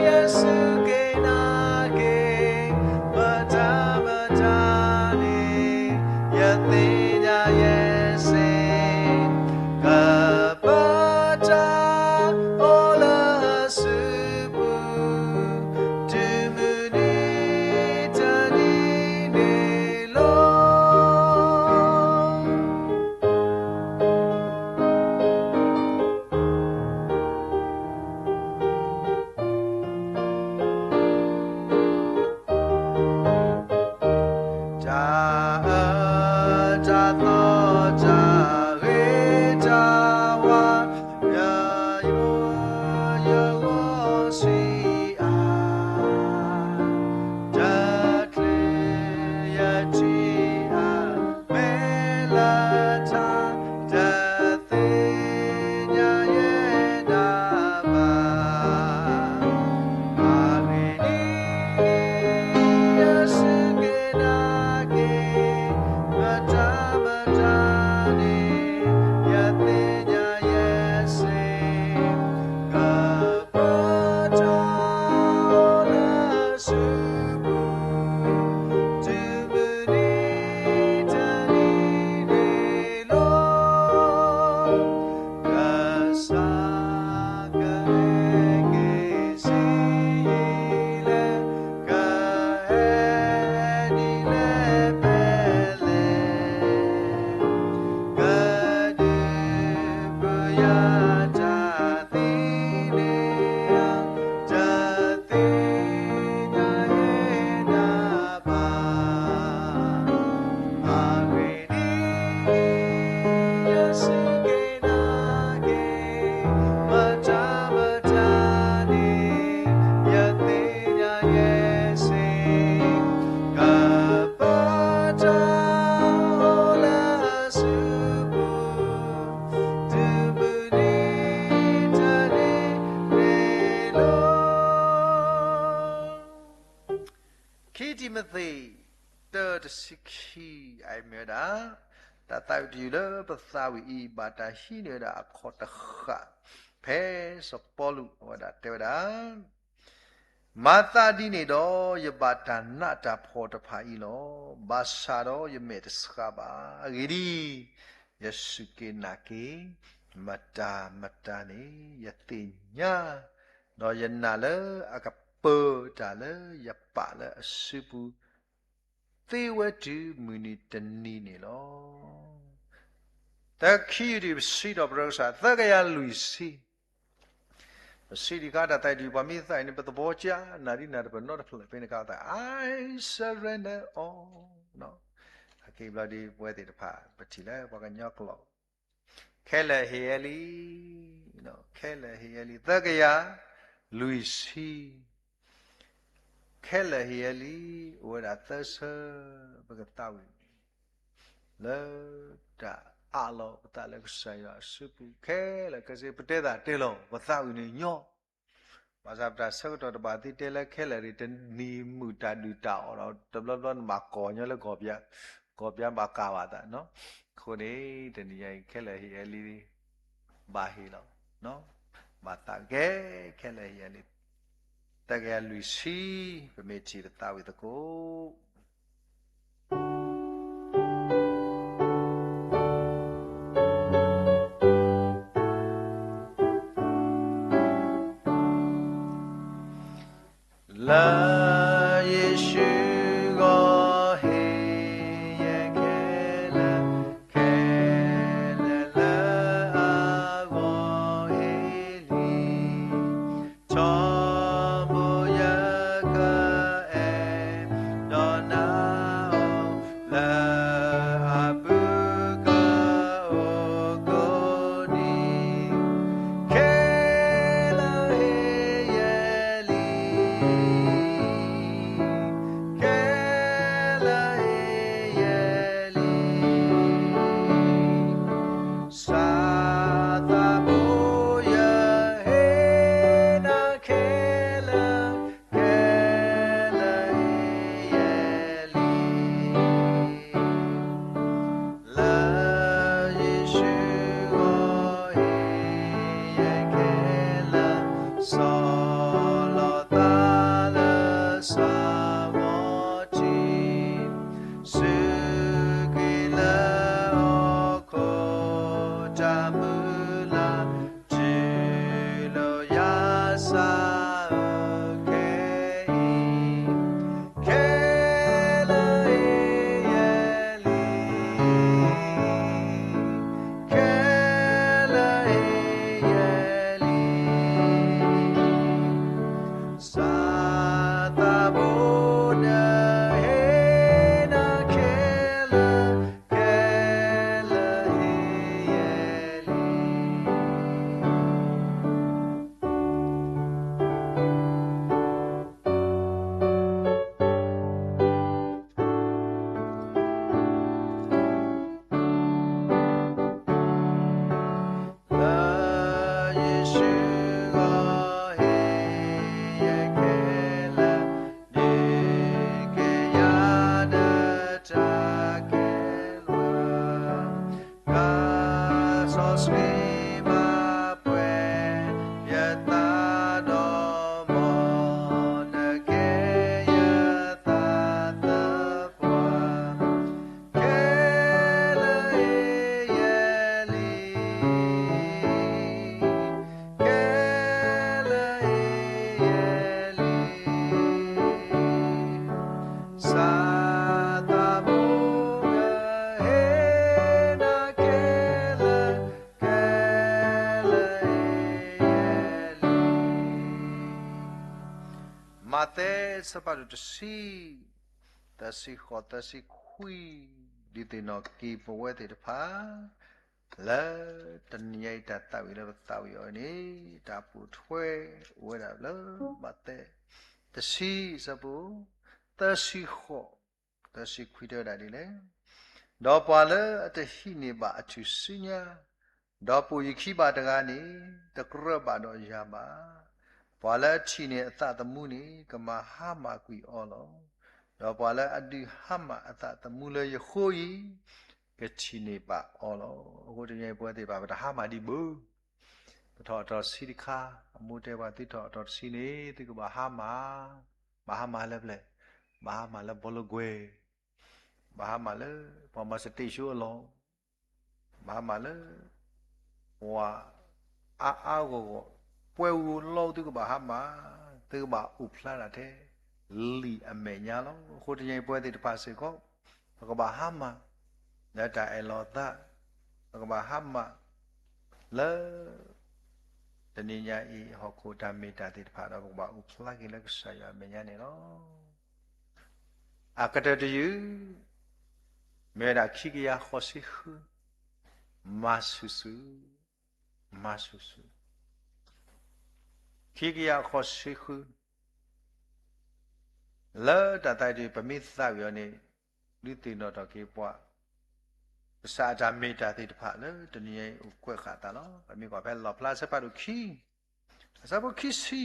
ယစူၢ်က့ၤနာ်က့ၤ မတၤမတၤန့ၣ် ယသ့ၣ်ညါယဲစ့ၢ်, ကပၢၤတၢ်အိၣ်လၢအစုပူၤ တုၤမုၢ်နံၤတနံၤန့ၣ်လီၤ. တၢ်အၢတၢ်သီ တၢ်ဂ့ၤတၢ်ဝါ ယဂီၢ်ယဂီၢ်ဆံးအါ, တချုးယထံၣ်အမဲာ်လၢထး တသ့ၣ်ညါယဲဒၣ်ဘၣ်. အဂ့ၢ်ဒ်အံၤ, ယစူၢ်က့ၤနာ်က့ၤ မတၤမတၤန့ၣ် ယသ့ၣ်ညါယဲစ့ၢ်, ကပၢၤတၢ်အိၣ်လၢအစုပူၤ တုၤမုၢ်နံၤတနံၤန့ၣ်လီၤ. ကစၢ်ကဟဲက့ၤဆံးယံာ်လဲၣ်, ကဟဲဒ်လဲၣ်ဖဲလဲၣ်, ကဒုးပယၤတၢ်သံန့ၣ်ဧါ, တသ့ၣ်ညါယဲဒၣ်ဘၣ်. အဂ့ၢ်ဒ်အံၤ, ယစူၢ်က့ၤနာ်က့ၤ မတၤမတၤန့ၣ် ယသ့ၣ်ညါယဲစ့ၢ်, ကပၢၤတၢ်အိၣ်လၢအစုပူၤ တသ့ၣ်တၢတဆံခံ အမ့ၢ်ဝဲဒၣ် တၢ်သးဝံၣ်တယုၢ်လၢပသးဝံၣ်အံၤ ဘၣ်တၢ်ဟံးန့ၢ်ဝဲဒၣ်အခီၣ်တဃၣ် ဖဲစီၤပီလူးအဝဲဒၣ်တဲဝဲဒၣ် မၤသးဒ်န့ၣ်ဒီး ယဘၣ်တၢ်နးတၢ်ဖှီၣ်တဖၣ်အံၤလီၤ. ဘၣ်ဆၣ်ဒီးယမဲာ်တဆှးဘၣ်. အဂ့ၢ်ဒ်အံၤ, ယစူၢ်က့ၤနာ်က့ၤ မတၤမတၤန့ၣ် ယသ့ၣ်ညါ, ဒီးယနာ်လၢအကပၢၤတၢ်လၢယပာ်လၢအစုပူၤ သ့ဝဲတုၤမုၢ်နံၤတနံၤန့ၣ်လီၤ. တၢ ခံယုၢ်တယုၢ် ပစံးထီၣ်ပတြၢၤကစၢ် သၢကယၤလွံၢ်ဆံ, ပစံးတခါ တၢ်သးဝံၣ်တယုၢ် ပှၤမ့ၢ်သးဝံၣ်န့ၣ် ပသဘီကၠါ နၢ်ဒ်နၢ်တပၢၢ်နီတဖျၢၣ် ဖဲန့ၣ်အခါ သး I surrender all. အက့ၤဘျီဒ်ပဝဲသ့ၣ်တဖၣ် ပထံၣ်လၢ ပှၤကညီကျိာ် ခဲလၢာ်ဟ့ၣ်ယၤလံ, ခဲလၢာ်ဟ့ၣ်ယၤလံ သၢကယၤလွံၢ်ဆံ, ခဲလၢာ်ဟ့ၣ်ယၤလံ အိၣ်ဝဲဒၣ်သၢဆၢ ပကသးဝံၣ် လၢတၢ်အးလီၤပသးလၢကစၢ်ယွၤအစုပူၤ ခဲလၢာ်ခဲဆ့ ပတဲသးတဲလီၤ ပသးဝံၣ်န့ၣ်ညီ, ဘၣ်ဆၣ်ပတၢ်ဆၢကတီၢ်တဘၣ်သ့တဲလၢခဲလၢာ်ရံၣ် တနံၤမုၢ်တၢ်ဒုၣ်တၢ်အီၣ်ဒီး တဘျီဘျီနဘၣ်ကိးညီလၢကီၢ်ပူၤ, ကီၢ်ပူၤဘၣ်ကးဘၣ်သးနီၤ, အဃိန့ၣ် တနံၤညါအံၤ ခဲလၢာ်ဟ့ၣ်ယၤလံ ဘၣ်ဟ့ၣ်လီၤ, ဘၣ်သးကဲ ခဲလၢာ်ဟ့ၣ်ယၤလံ သၢကယၤလွံၢ်ဆံ, ပမ့ၢ်ထံၣ်ပသးဝံၣ်သကိး လၢယ့ၣ်ၡူးဂီၢ်ဟ့ၣ်ယဲခဲလၢာ်, ခဲလၢာ်လၢအဂီၢ်ဟ့ၣ်လံ, ထီဘိယကအဲၣ်ဒီးနၤအီၤ, လၢအပူၤကအိၣ်ကိးနံၤ, ခဲလၢာ်ဟ့ၣ်ယဲလံ ခဲလၢာ်ဟ့ၣ်ယဲလံ, စးသးဘိယဟ့ၣ်နၤခဲလၢာ်, ခဲလၢာ်ဟ့ၣ်ယဲလံ လၢယ့ၣ်ၡူးဂီၢ်ဟ့ၣ်ယဲခဲလၢာ်, ဆီၣ်လီၤသးလၢစၢ်ဂီၤထံး, စူၢ်က့ၤလၢဟီၣ်ခိၣ်တၢ်မုၢ်လၢ်, တုၤလီၤယၤစၢ်အၢခဲအံၤ, ခဲလၢာ်ဟ့ၣ်ယဲလံ ခဲလၢာ်ဟ့ၣ်ယဲလံ, စးသးဘိနဟ့ၣ်နၤခဲလၢာ်, ခဲလၢာ်ဟ့ၣ်ယဲလံ လၢယ့ၣ်ၡူးဂီၢ်ဟ့ၣ်ယဲခဲလၢာ်, ဒုးကဲယၤဒီးတၢ်ကဲလွဲ, ကစီဆှံမၤပှဲၤယသးဒီးမီၢ်, နကဲယသးသပှၢ် ခဲလၢာ်ဟ့ၣ်ယဲလံ, ခဲလၢာ်ဟ့ၣ်ယဲလံ, စးသးဘိနဟ့ၣ်နၤခဲလၢာ်, ခဲလၢာ်ဟ့ၣ်ယဲလံ မးသဲ အဆၢဖးဒိၣ်တဆံ, သၢဆံဃိး သၢဆံခွံ, ဒုးသ့ၣ်နီၣ်က့ၤပဝဲသ့ၣ်တဖၣ် လၢတနံၤညါအံၤ တၢ်သးဝံၣ်လၢပသးဝံၣ်အီၤန့ၣ် တၢ်ပိာ်ထွဲအိၣ်ဝဲဒၣ်လၢ မးသဲ တဆံ အဆၢဖိ သၢဆံဃိး သၢဆံခွံ တဲဝဲဒၣ်ဒ်လဲၣ်, ဒီးပှၤလၢအတဟံးန့ၢ်ဘၣ်အထူၣ်စုညါ, ဒီးပိာ်ယခံဘၣ်တဂၤန့ၣ် တကြၢးဘၣ်ဒီးယၤဘၣ်. ပှၤလၢအထံၣ်န့ၢ်အသးသမူန့ၣ် ကမၤဟါမၢ်ကွံာ်အီၤလီၤ. ဒီးပှၤလၢအဒုးဟါမၢ်အသးသမူလၢယဃိအံၤ ကထံၣ်န့ၢ်ဘၣ်အီၤလီၤ. အဃိတနံၤအံၤပဝဲသ့ၣ်တဖၣ် ပတဟါမၢ်ဒံးဘၣ်. ပထီၣ်အတီၤတဆံတခါ, အမိၢ်တဲပှၤ သုထီၣ်အတီၤတဆံန့ၣ် သုကဘၣ်ဟါမၢ်, ဘၣ်ဟါမၢ်လၢပျဲၢ်, ဘၣ်ဟါမၢ်လၢဘီလၢကွဲၤ, ဘၣ်ဟါမၢ်လၢပှၤမၤစတ့ၣ်ဆိအလီၢ်, ဘၣ်ဟါမၢ်လၢ ပှၤအါအါဂီၢ်ဂီၢ်, ပှဲၤဂီၤလီၤ သုကဘၣ်ဟါမၢ်, သုကဘၣ်အိၣ်ဖျါတၢ်ထဲ လံာ်အမဲာ်ညါလီၤ. အဃိတနံၤအံၤပဝဲသ့ၣ်တဖၣ်စ့ၢ်ကီး ပကဘၣ်ဟါမၢ် လၢတၢ်အဲၣ်လီၤသး, ပကဘၣ်ဟါမၢ် လၢ တနံၤညါအံၤ ဟီၣ်ခိၣ်တၢ်မ့ၢ်တၢ်သ့ၣ်တဖၣ်ဒီး ပကဘၣ်အိၣ်ဖျါက့ၤလၢကစၢ်ယွၤအမဲာ်ညါန့ၣ်လီၤ. အကတၢၢ်တယုၢ် မ့ၢ်ဝဲဒၣ်ခံကယၤဃိးဆံဃု, မၤဆူၣ်ဆူၣ်, မၤဆူၣ်ဆူၣ်, ခံကယၤဃိးဆံဃု, လၢတၢ်သးအံၤ ပမ့ၢ်သးဝံၣ်အီၤန့ၣ် ဒုးသ့ၣ်နီၣ်ထီၣ်က့ၤပှၤ ကစၢ်အတၢ်မ့ၢ်တၢ်သ့ၣ်တဖၣ်လၢတနံၤညါအံၤ အိၣ်ကွဲးဃာ်အသးလီၤ. ပမ့ၢ်ကွၢ်ဖဲလီၣ်ဖျါအဆၢဖးဒိၣ်ခံ, အဆၢဖိခံဆံ,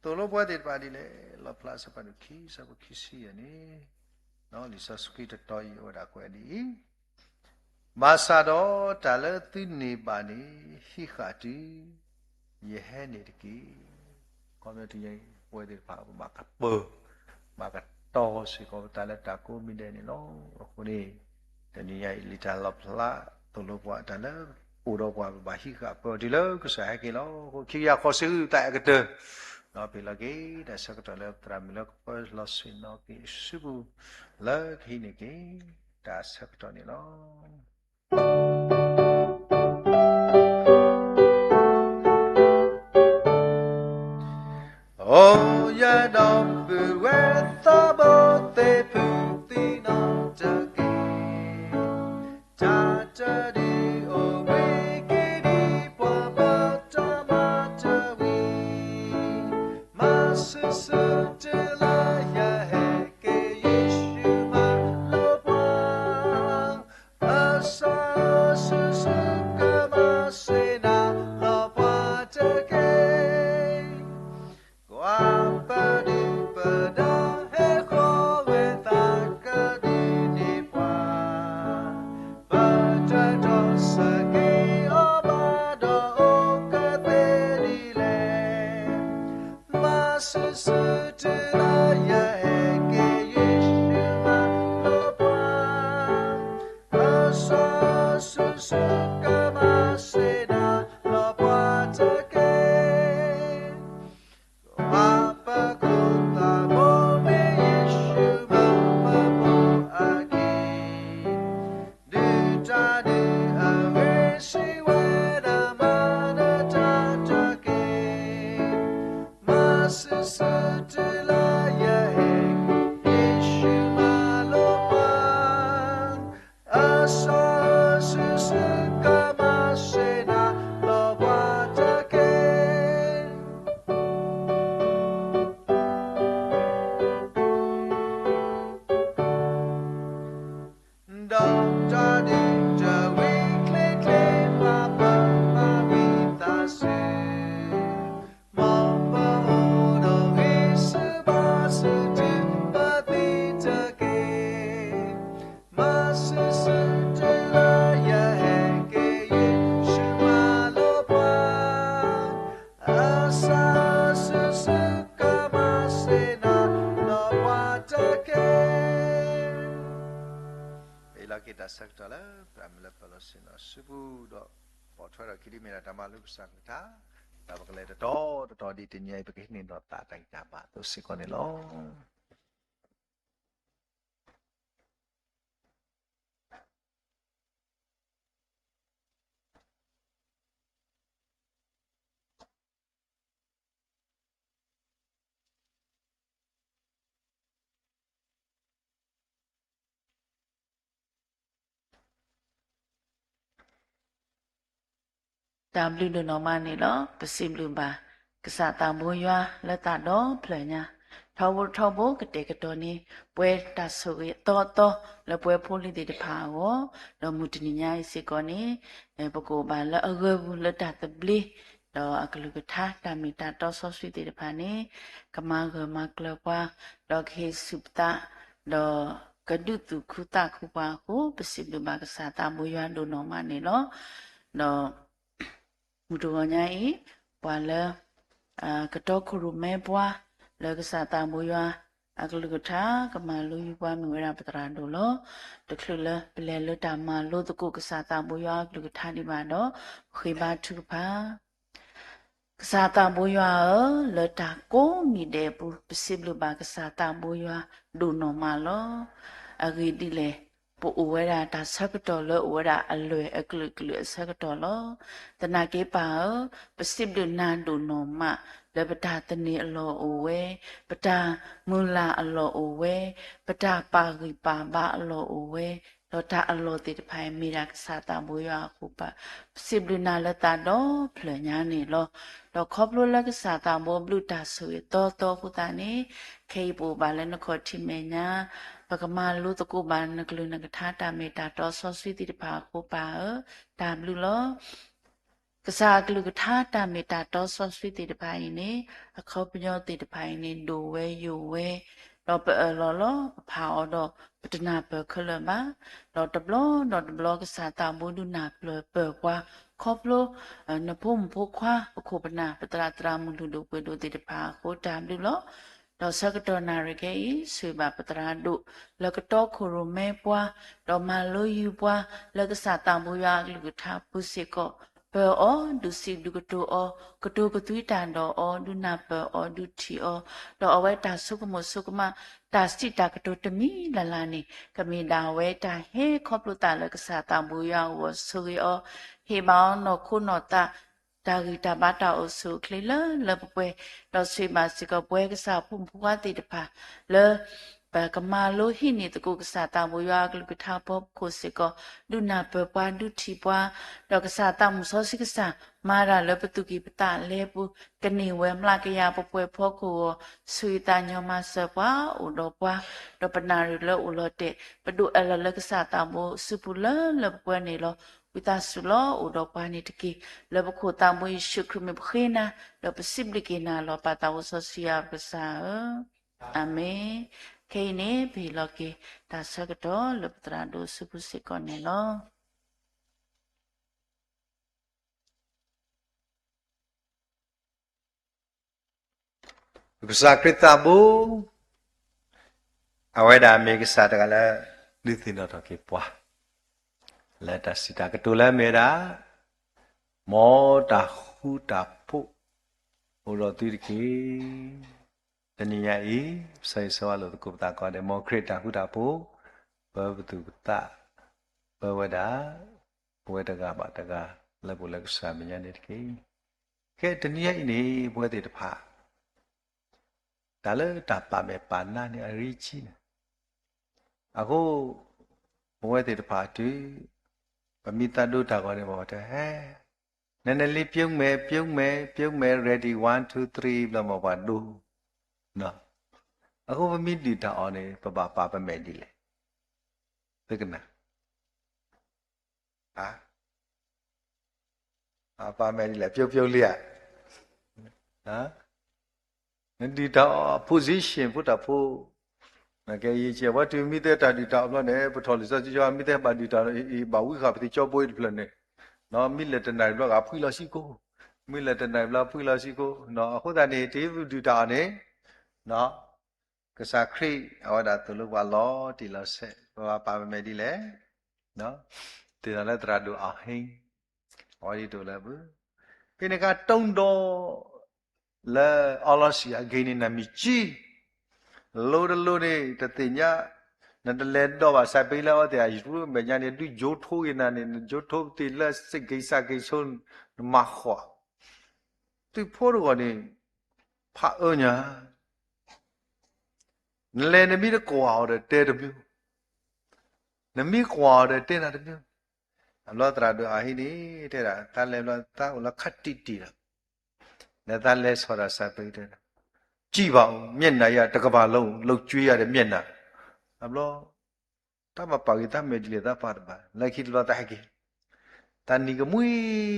သိၣ်လိပဝဲသ့ၣ်တဖၣ်ဒ်လဲၣ်, လီၣ်ဖျါအဆၢဖးဒိၣ်ခံ အဆၢဖိခံဆံအံၤန့ၣ်, လံာ်စီဆှံတတီၤအံၤအိၣ်ဝဲဒၣ်ကွဲးဒ်အံၤ, ဘၣ်ဆၣ်ဒီးတၢ်လၢသုန့ၢ်ဘၣ်န့ၣ် ဟံးဃာ်တုၤ ယဟဲန့ၣ်တက့ၢ်. ခီဖျိတနံၤညါအံၤ ပဝဲသ့ၣ်တဖၣ် ပဘၣ်ကပၢၤ ဘၣ်ကတီၤစ့ၢ်ကီးပသးလၢတၢ်ကိးမံၤဒဲးန့ၣ်လီၤ. အဃိန့ၣ် တနံၤညါအံၤ လံာ်တၢ်လီၣ်ဖျါသိၣ်လိပှၤ တၢ်လၢအိၣ်ဒီးပှၤ ပဘၣ်ဟံးဃာ်ပၢၤအီၤတုၤလၢကစၢ်ဟဲက့ၤလီၤ. အဃိ ခံကယၤဃိးဆံဃု သးအကတၢၢ် ဒီးပ့ၤလီၤက့ၤ တၢ်ဆၢကတီၢ်လၢသရၣ်မုၣ်လၢကပၢၤလီၤဆ့ၣ်နီၤက့ၤအစုပူၤ လၢကဟံးန့ၢ်က့ၤ တၢ်ဆၢကတီၢ်န့ၣ်လီၤ. အိၣ်ယဒီပုၢ်ဝဲၢ်သးဘိသ့ၣ်ဖုသံနီတက့ၢ်, တၢ်တဒုးအိၣ်ဘှံးက့ၤဒံး ပှၤဘၣ်တၢ်မၤတဝံၤ, မၤဆူၣ်ဆူၣ်တုၤလၢယဟဲက့ၤ ယ့ၣ်ၡူးမၤလိာ်ပှၤ အစီဆှံစုကမၤစ့ၢ်နၤလီၤပှၤတက့ၢ်. ကွၢ်ပဒုၣ်ပဒါဟဲဃီၤဝဲသးကဒုးန့ၢ်ပှၤ, ပတတီစၢၤက့ၤအီၤဘၣ်ဒီးအိၣ်ကသ့ဒ်လဲၣ်. မၤဆူၣ်ဆူၣ်တုၤလၢယဟဲက့ၤ ယ့ၣ်ၡူးမၤလိာ်ပှၤ အစီဆှံစုကမၤစ့ၢ်နၤလီၤပှၤတက့ၢ်. ပှၤပခိၣ်သးဘိမ့ၢ်ယ့ၣ်ၡူးမၤပှၤဘိအခံ, ဒုၣ်တၢ်ဒုးအဂ့ၤစံးဝဲဒၣ်မၤနတၢ်တက့ၢ်. မၤဆူၣ်ဆူၣ်တုၤလၢယဟဲ ယ့ၣ်ၡူးမၤလိာ်ပှၤ အစီဆှံစုကမၤစ့ၢ်နၤလီၤပှၤတက့ၢ်. ဒီးတၢ်ဒုးတဝံၤချ့ချ့ မၤပၢၤမၤဝံသးစူၤ, မ်ပအိၣ်ဒီးဂံၢ်ဆူၣ်ဘါဆူၣ် တုၤပသံတက့ၢ်. မၤဆူၣ်ဆူၣ်တုၤလၢယဟဲက့ၤ ယ့ၣ်ၡူးမၤလိာ်ပှၤ အစီဆှံစုကမၤစ့ၢ်နၤ လီၤပှၤတက့ၢ်. ပအ့ၣ်လိာ်က့ၤတၢ်ဆၢကတီၢ်လၢ သရၣ်မုၣ်လၢပၢၤလီၤဆ့ၣ်နီၤအစုပူၤဒီး ပိာ်ထွဲထီၣ်ခံဒုမ့ၢ်ဒၣ်တၢ်မၤလိကစၢ်ကလုၢ်ကထါ, ဒီးပကလဲၤတတီၤတတီၤဒ်တနံၤအံၤ ပကဟံးန့ၢ်ဒီးသးတၢ်ဂံၢ်တၢ်ဘါအသိးစ့ၢ်ကီးန့ၣ်လီၤ. တၢ်ဘျုးဒိၣ်နီၢ်မးန့ၣ်လီၤ. ပစံးဘျုးဘၣ် ကစၢ်သးဘိယွၤလၢသးဒီဖျၢၣ်ညါ, ထီဘိထီဘိကတဲာ်ကတီၤန့ၢ် ပှဲၤတၢ်ဆိၣ်ဂ့ၤအသီအသီ လၢပဝဲဖိလံၤသ့ၣ်တဖၣ်အဂီၢ်, ဒီးမုၢ်တနံၤညါအံၤစ့ၢ်ကီးန့ၣ် ပကအိၣ်ဘၣ်လၢအဂၢၢ်ပူၤလၢတၢ်သဘျ့ ဒီးအကလုၢ်ကထါတၢ်မ့ၢ်တၢ်တီစီဆှံသ့ၣ်တဖၣ်န့ၣ် ကမၤဂၢၢ်မၤကျၢၤပှၤ, ဒီးကဟ့ၣ်ဆူၣ်ပသး, ဒီးကဒုးသူၣ်ခုသးခုပှၤအဃိ ပစံးဘျုးဘၣ်ကစၢ်သးဘိယွၤဒိၣ်နီၢ်မးန့ၣ်လီၤ. ဒီး မုၢ်တဂီၤညါအံၤ ပှၤလၢ ကတီခိၣ်ရိၣ်မဲပှၤ လၢကစၢ်သးဘိယွၤအကလုၢ်ကထါ ကမၤလိယူၤပှၤမ့ၢ်ဝဲဒၣ်ပသရၣ်ဒိၣ်လီၤ. တချုးလၢပလဲၤလၢတၢ်မၤလိသကိးကစၢ်သးဘိယွၤအကလုၢ်ကထါဒံးဘၣ်ဒီး ပဃ့ဘါထုကဖၣ် ကစၢ်သးဘိယွၤဧၢ, လၢတၢ်ကိးမံၤဒဲးအပူၤ ပစံးဘျုးဘၣ်ကစၢ်သးဘိယွၤဒိၣ်နီၢ်မးလီၤ. အဂ့ၢ်ဒ်လဲၣ်, ပအိၣ်ဝဲဒၣ်တၢ်ဆၢကတီၢ်လၢအိၣ်ဝဲဒၣ်အလွဲၢ်အကလုာ်ကလုာ်အဆၢကတီၢ်လီၤ. သနာ်က့ပၢ်ဧၢ, ပစံးဘျုးနၤဒိၣ်နီၢ်မး လၢပတၢ်သန့ၤအလီၢ်အိၣ်ဝဲ, ပတၢ်မုၢ်လၢ်အလီၢ်အိၣ်ဝဲ, ပတၢ်ပာ်ဂံၢ်ပာ်ဘါအလီၢ်အိၣ်ဝဲ, ဒီးတၢ်အလီၢ်သ့ၣ်တဖၣ်အံၤမ့ၢ်ဒၣ်ကစၢ်သးဘိယွၤအဃိပၢ်, ပစံးဘျုးနၤလၢသးဒီဖျၢၣ်ညါန့ၣ်လီၤ. ဒီးခီဖျိလၢကစၢ်သးဘိဘျုးတၢ်ဆိၣ်ဂ့ၤသီသီအဃိသတးန့ၣ်, ခဲအံၤပအိၣ်ဘၣ်လၢနခီၣ်ထံးမဲာ်ညါ, ပကမၤလိသကိးဘၣ်နကလုၢ်နကထါတၢ်မ့ၢ်တၢ်တီစီဆှံသ့ၣ်တဖၣ်အဃိပၢ်ဧၢ, တၢ်ဘျုးလီၤ. ကစၢ်အကလုၢ်ကထါတၢ်မ့ၢ်တၢ်တီစီဆှံသ့ၣ်တဖၣ်အံၤန့ၣ်, အခီပညီသ့ၣ်တဖၣ်အံၤန့ၣ် ဒိၣ်ဝဲယိာ်ဝဲ, ဒီးပအၢၣ်လီၤလီၤ ပဖးအီၤဒီး ပတနၢ်ပၢၢ်ခဲလၢာ်ဘၣ်. ဒီးတဘျီဒီးတဘျီကစၢ်သးဘိဒုးနၢ်ပၢၢ်ပၢၢ်ပှၤ, ခီဖျိ နဖိမုၣ်ဖိခွါ ပခိၣ်ပနၢ် ပသရၣ်သရၣ်မုၣ်လုၢ်ဒိၣ်ပှ့ၤဒိၣ်သ့ၣ်တဖၣ်အဃိတၢ်ဘျုးလီၤ. ဒီးဆၢကတီၢ်နၣ်ရံၣ်ခဲအံၤ ဆိၣ်ဂ့ၤဘၣ်ပသရၣ်ဒိၣ် လၢကတီခိၣ်ရိၣ်မဲပှၤ, ဒီးမၤလိယူၤပှၤ လၢကစၢ်သးဘိယွၤအကလုၢ်ကထါပူၤစ့ၢ်ကီး, ပၢၤအီၤ ဒုးစံးဒုးကတိၤအီၤ, ကတိၤကသွံတၢ်ဒီးအီၤ, ဒုးနၢ်ပၢၢ်အီၤ ဒုးထံၣ်အီၤ, ဒီးအဝဲတၢ်ဆိကမိၣ်ဆိကမး တၢ်စံးတၢ်ကတိၤတမံၤလၢ်လၢ်န့ၣ် ကမ့ၢ်ဒၣ်ဝဲတၢ်ဟဲခီဖျိသးလၢကစၢ်သးဘိယွၤအဂီၢ်ဆိၣ်ဂ့ၤအီၤ, ဟ့ၣ်ဘၣ်အီၤနီၢ်ခိနီၢ်သး တၢ်ဂံၢ်တၢ်ဘါတၢ်အိၣ်ဆူၣ်အိၣ်ချ့လၢလၢပှဲၤပှဲၤ, ဒီးဆိၣ်ဂ့ၤဘၣ်စ့ၢ်ကီးပဝဲကစၢ်ဖိမုၣ်ဖိခွါသ့ၣ်တဖၣ် လၢ ပကမၤလိဟံးန့ၢ်သကိးကစၢ်သးဘိယွၤအကလုၢ်ကထါဖီခိၣ်စ့ၢ်ကီး, ဒုးနၢ်ပၢၢ်ပှၤ ဒုးထံၣ်ပှၤ, ဒီးကစၢ်သးမုၢ်စီဆှံကစၢ် မၤတၢ်လၢပသူၣ်ကံၢ်ပသးလဲပူၤ, ကန့ၢ်ဝဲမျးကယၤပပှဲၤဖီခိၣ်အဂီၢ်, ဆိၣ်ဂ့ၤသးညီမၤစၢၤပှၤ အိၣ်ဒီးပှၤ, ဒီးပနၣ်ရံၣ်လၢအိၣ်လီၤတဲာ် ပဒိးအၢၣ်လီၤလၢကစၢ်သးဘိစုပူၤလၢလၢပှဲၤပှဲၤန့ၣ်လီၤ. ဝံသးစူၤလီၤအိၣ်ဒီးပှၤန့ၣ်တက့ၢ်. လၢပခိၣ်သးဘိယ့ၣ်ၡူးခရံာ်မံၤပဃ့နၤ, ဒီးပစံးဘျုးက့ၤနၤလီၤ ပၢ်သးဘိစီဆှံယွၤပကစၢ်ဧၢ, အၤမ့ၣ်. ခဲအံၤန့ၣ် ပဟ့ၣ်လီၤက့ၤတၢ်ဆၢကတီၢ်လၢပသရၣ်ဒိၣ်အစုပူၤစ့ၢ်ကီးန့ၣ်လီၤ. ပကစၢ်ခရံာ်သးဘိ, အဝဲဒၣ်မ့ၢ်ကစၢ်တဂၤလၢ ဒုးသ့ၣ်နီၣ်ထီၣ်က့ၤပှၤ လၢတၢ်စံးတၢ်ကတိၤလၢအမ့ၢ်ဝဲဒၣ်, မ်တၢ်ဃူတၢ်ဖိး အိၣ်ဒီးသုတက့ၢ်. တနံၤညါအံၤ ပဆၢဂ့ၤဆၢဝါလိာ်သကိးပသးကိးဂၤဒဲး, မ်ခရံာ်တၢ်ဃူတၢ်ဖိး ပၢပသူၣ်ပသး, ပၢဝဲဒၣ် ပဝဲတဂၤဘၣ်တဂၤ လၢပအိၣ်လၢကစၢ်မဲာ်ညါန့ၣ်တက့ၢ်. ခဲတနံၤညါအံၤန့ၣ် ပဝဲသ့ၣ်တဖၣ် တၢ်လၢတၢ်ပာ်မဲာ်ပာ်နါန့ၣ် အရ့ဆံးန့ၣ်, အဃိ ပဝဲသ့ၣ်တဖၣ်တုၤ ပမ့ၢ်သးဒိတၢ်ဂီၤန့ၣ် ပှၤတဲ ဟဲ နနလံ ပြုံးမယ် ပြုံးမယ် ပြုံးမယ် ready one two three ဘျီမ့ၢ်ပှၤဒိ, အဃိပမ့ၢ်ဒုၣ်တၢ်အီၣ်န့ၣ် ပဘၣ်ပာ်ပမဲာ်ဒ်လဲၣ်, သုကနၣ် ပာ်မဲာ်ဒ်လဲၣ် ပြုံးပြုံးလံဧါ. နဒုၣ်တၢ်အီၣ် position ဖိတၢ်ဖိ, ကဲယံာ်ကဲ ပှၤတုၤမ့ၢ်သ့တၢ်ဒုၣ်တၢ်အီၣ်ဘျီန့ၣ် ပထီၣ်လံာ်စီဆှံကၠီ မ့ၢ်သ့ဘၣ်ဒုၣ်တၢ်အီၣ် ဘၣ်ဝံဃာ်ပသံကၠီဘိတဖျၢၣ်န့ၣ်, မ့ၢ်လဲၤတနၣ်ရံၣ်ဘျီဂၤဖှံလီၤဆံကိ, မ့ၢ်လဲၤတနၣ်ရံၣ်ဘျီဖှံလီၤဆံကိ, အဃိသတးန့ၣ် တုၤပဒုၣ်တၢ်အီၣ်န့ၣ် ကစၢ်ခရံာ် အဝဲဒၣ်သိၣ်လိပှၤလီၤတံၢ်လီၤဆဲး, ပဘၣ်ပာ်ပမဲာ်ဒ်လဲၣ်, သ့ၣ်နီၣ်လၢသရၣ်ဒိၣ်အဟ့ၣ်, အဝဲဒၣ်ဒိၣ်လၢပ, ဖဲန့ၣ်အခါ တုံးဒီး လၢအီလီၤစံၣ်အဂ့ၤန့ၣ် နမံၤကံ လိတလိန့ၣ် တသ့ၣ်ညါ, နတလဲၤဒီးဘၣ်စးပ့လၢအဝဲသ့ၣ်အယရူၤမဲာ်ညါန့ၣ် ဒုးယိးထိဂ့ၤနၤန့ၣ် နယိးထိပသ့ၣ်လၢစ့ၢ်က့ၤစးက့ၤဆိ နမၤဃီၤ, သုးဖိတဂီၢ်န့ၣ် ဖးအၢညါ နလဲၤနမ့ၢ်တကွၢ်အီၤဒီးတဲတမံၤ, နမ့ၢ်ကွၢ်အီၤဒီးတဲနၤတမံၤ, အဘျီသရၣ်ဒိၣ်အဟ့ၣ်န့ၣ် တဲဒၣ် သးလဲၤဘျီသးအိၣ်လီၤခးတံၢ်တံၢ်လီၤ, နသးလဲၤဆီၣ်ဒီးစးပ့တဲဒၣ်, ကြည့်ပါဦးမျက်နှာကြီးတစ်ကမ္ဘာလုံး လှုပ်ကြွေးရတဲ့မျက်နှာ, အဘျီ တၢ်မၤပာ်ဂ့ၤသးမဲာ်ဒ်လဲၣ်သးပာ်တဘၣ် လၢခံတဘျီသးဟဲက့ၤ သးနံၤကမှံ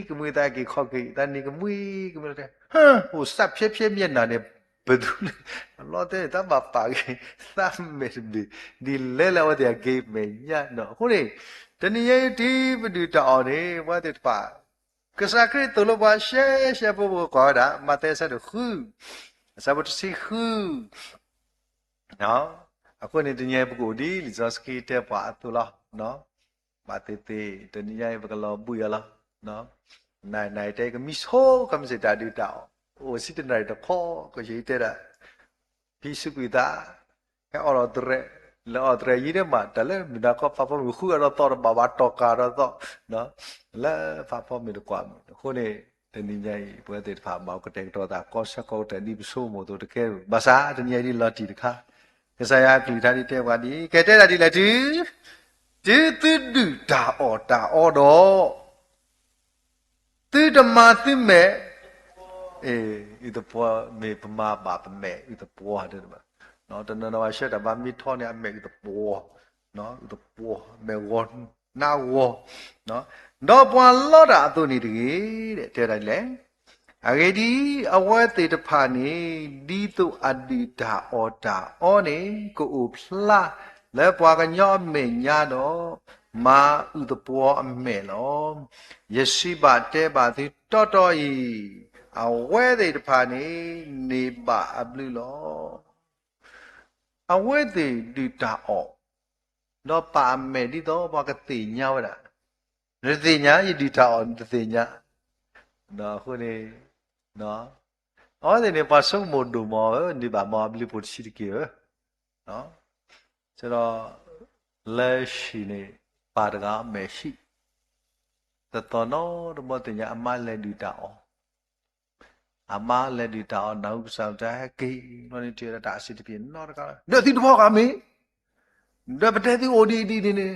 ကမှံ သးက့ၤခီက့ၤ သးနံၤကမှံကမှံလီၤတဲ, ဟၢ အိၣ်သးဖျဲဖျဲမျက်နှာန့ၣ် ပသူလၢ အလီၤတဲန့ၣ် တၢ်ဘၣ်ပာ်က့ၤ သးမဲာ်တဘ့ၣ် ဒ်လဲၣ်လၢအဝဲသ့ၣ်အက့ၤမဲာ်ညါနီၤ. အဃိန့ၣ် တနံၤညါအံၤ တုၤပဒုၣ်တၢ်အီၣ်န့ၣ် ပဝဲသ့ၣ်တဖၣ် ကစၢ်ခရံာ်သိၣ်လိပှၤရှဲရှဲဖိဖိကွၢ်ဝဲဒၣ် မးသဲအဆၢဒိၣ်ဃု အဆၢဖိတဆံဃု အဃိန့ၣ် တနံၤအံၤ ပကအိၣ်ဒ်လံာ်စီဆှံတဲပှၤအသိးလီၤ. ဘၣ်သ့ၣ်သ့ၣ် တနံၤညါအံၤ ပကလီၤဘှံးအီၤလီၤ. နၤနၤတဲ ကမံဆိ ကမ့ၢ်စ့ၢ်တၢ်ဒုၣ်တၢ်အီၣ် အိၣ်ဆံတနၣ်ရံၣ်တခီ ကယဲၢ်တဲဒၣ် ဖံးစူးကွံာ်သး ဟဲအီၣ်လီၤတရဲး လဲၤအီၣ်တရဲးယံၤဒဲးမး တၢ်လၢမုၢ်နၤခီ ဖးဖီမုၢ်ဃုအဒီးသီတဘၣ်ဘၣ် တီၢ်ကၢ်ဒီးသီ လၢဖးဖီမုၢ်တကွၢ်မုၢ် အဃိန့ၣ် တနံၤညါအံၤ ပဝဲသ့ၣ်တဖၣ် ဘၣ်ကတဲာ်ကတီၤသး ကီၢ်ဆၢကီၢ်ကတၢၢ် ဒ်ပဆိကမိၣ်အသိးတကဲဘၣ်. ဘၣ်ဆၣ် တနံၤညါအံၤ ဒ်လီၤတံၢ်တခါ ကစၢ်ယွၤအကလုၢ်ကထါဒ်တဲပှၤဒ်အံၤ ကဲတဲဒၣ်ဒ်လဲၣ်တုၤ တုၤသုဒုၣ်တၢ်အီၣ်တၢ်အီဒီး သုတမၤသုမဲာ် အုၣ်သပှီၤ မ့ၢ်ပမၤဘၣ်ပမဲာ်အုၣ်သပှီၤ တနီၤနီၤဘၣ်ဆှၢတၢ်ဘါမ့ၢ်ထီန့ၣ် အမဲာ်အုၣ်သပှီၤ အုၣ်သပှီၤ အမဲာ်ဂီၤ နးဂီၤ ဒီးပှၤလီတၢ်အသိးန့ၣ်တဂ့ၤ တဲဝဲဒၣ်ဒ်လဲၣ်. အဂ့ၢ်ဒ်အံၤ အဝဲသ့ၣ်တဖၣ်န့ၣ် ဒ်သိးအဒုၣ်တၢ်အီၣ်တၢ်အီန့ၣ် ကအိၣ်ဖျါလၢပှၤကညီအမဲာ်ညါဒီး မၤအုၣ်သပှီၤအမဲာ်လီၤ. ယစံးဘၣ်တဲဘၣ်သုတီတီအံၤ, အဝဲသ့ၣ်တဖၣ်န့ၣ် န့ၢ်ဘၣ်အဘျုးလီၤ. အဝဲသ့ၣ်ဒုၣ်တၢ်အီၣ် ဒီးပာ်အမဲာ်ဒ်သိးပှၤကသ့ၣ်ညါဝဲဒၣ်, နတသ့ၣ်ညါ ယဒုၣ်တၢ်အီၣ်နတသ့ၣ်ညါ, အဃိန့ၣ် အဝဲသ့ၣ်န့ၣ် ပှၤဆိကမိၣ်ဒိၣ်မးဧၢ, န့ၢ်ဘၣ်မၤအဘျုးဖိတဆံးတက့ၢ်ဧၢ, ဆၢဒီး လၢဟံၣ်န့ၣ် ပၢ်တဂၤအမဲာ်ဟံၣ်, တသီၣ်နီတဘီသ့ၣ်ညါ အမါလဲၤဒုၣ်တၢ်အီၣ် အမါလဲၤဒုၣ်တၢ်အီၣ် နၢ်ဟူကစၢ်တၢ်ဟဲက့ၤ ဘျီန့ၣ် တ့ၢ်ဒီးတၢ်အစံးတပ့ၤနီတဂၤလီၤ, ဒီးသုတဖီၣ်ဃာ်မ့ၢ် ဒီးပတဲသုအိၣ်ဒ်အံၤဒ်န့ၣ်န့ၣ်,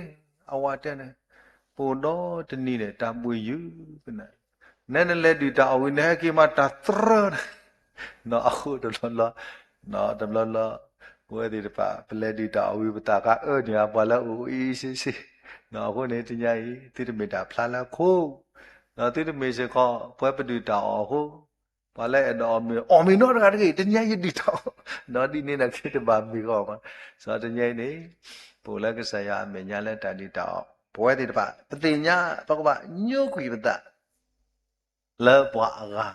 အဝၤတဲန့ၣ်, ပအိၣ်ဒီတနံၤန့ၣ် တၢ်ဘှံးယုၢ်ကနၣ်, နဲနလဲၤဒုၣ်တၢ်အီၣ်ဝံၤ နဟဲက့ၤမးတၢ်သရၢန့ၣ်, အဃိတဘျီလီၤ, တဘျီလီၤ, ပဝဲသ့ၣ်တဖၣ် ပလဲၤဒုၣ်တၢ်အီၣ်ဝံၤ ပသးခါအၢန့ၢ်ဧါ ပှၤလၢအအိၣ်အံၤဆ့ဆ့, အဃိန့ၣ် တနံၤအံၤ သုတမ့ၢ်တၢ်ဖျါလၢခိ, ဒီးသုတမ့ၢ်စ့ၢ်ကီး ပဝဲပဒုၣ်တၢ်အီၣ်အဃိ ပှၤလၢအဲၣ်ဒိးအီၣ်မ့ၤ အီၣ်မ့ၤနီတဂၤတဂ့ၤ, တနံၤအံၤယဒုၣ်တၢ်အီၣ်, ဒီးဒ်န့ၣ်နာ်က့တဘၣ်မ့ၢ်ဂီၢ်မး, စီၤတနံၤအံၤန့ၣ် ပအိၣ်လၢကစၢ်ယွၤအမဲာ်ညါလၢတၢ်ဒုၣ်တၢ်အီၣ်, ပဝဲသ့ၣ်တဖၣ် ပသ့ၣ်ညါ ပကဘၣ်ညိကွံာ်ပသး လၢပှၤအဂၤ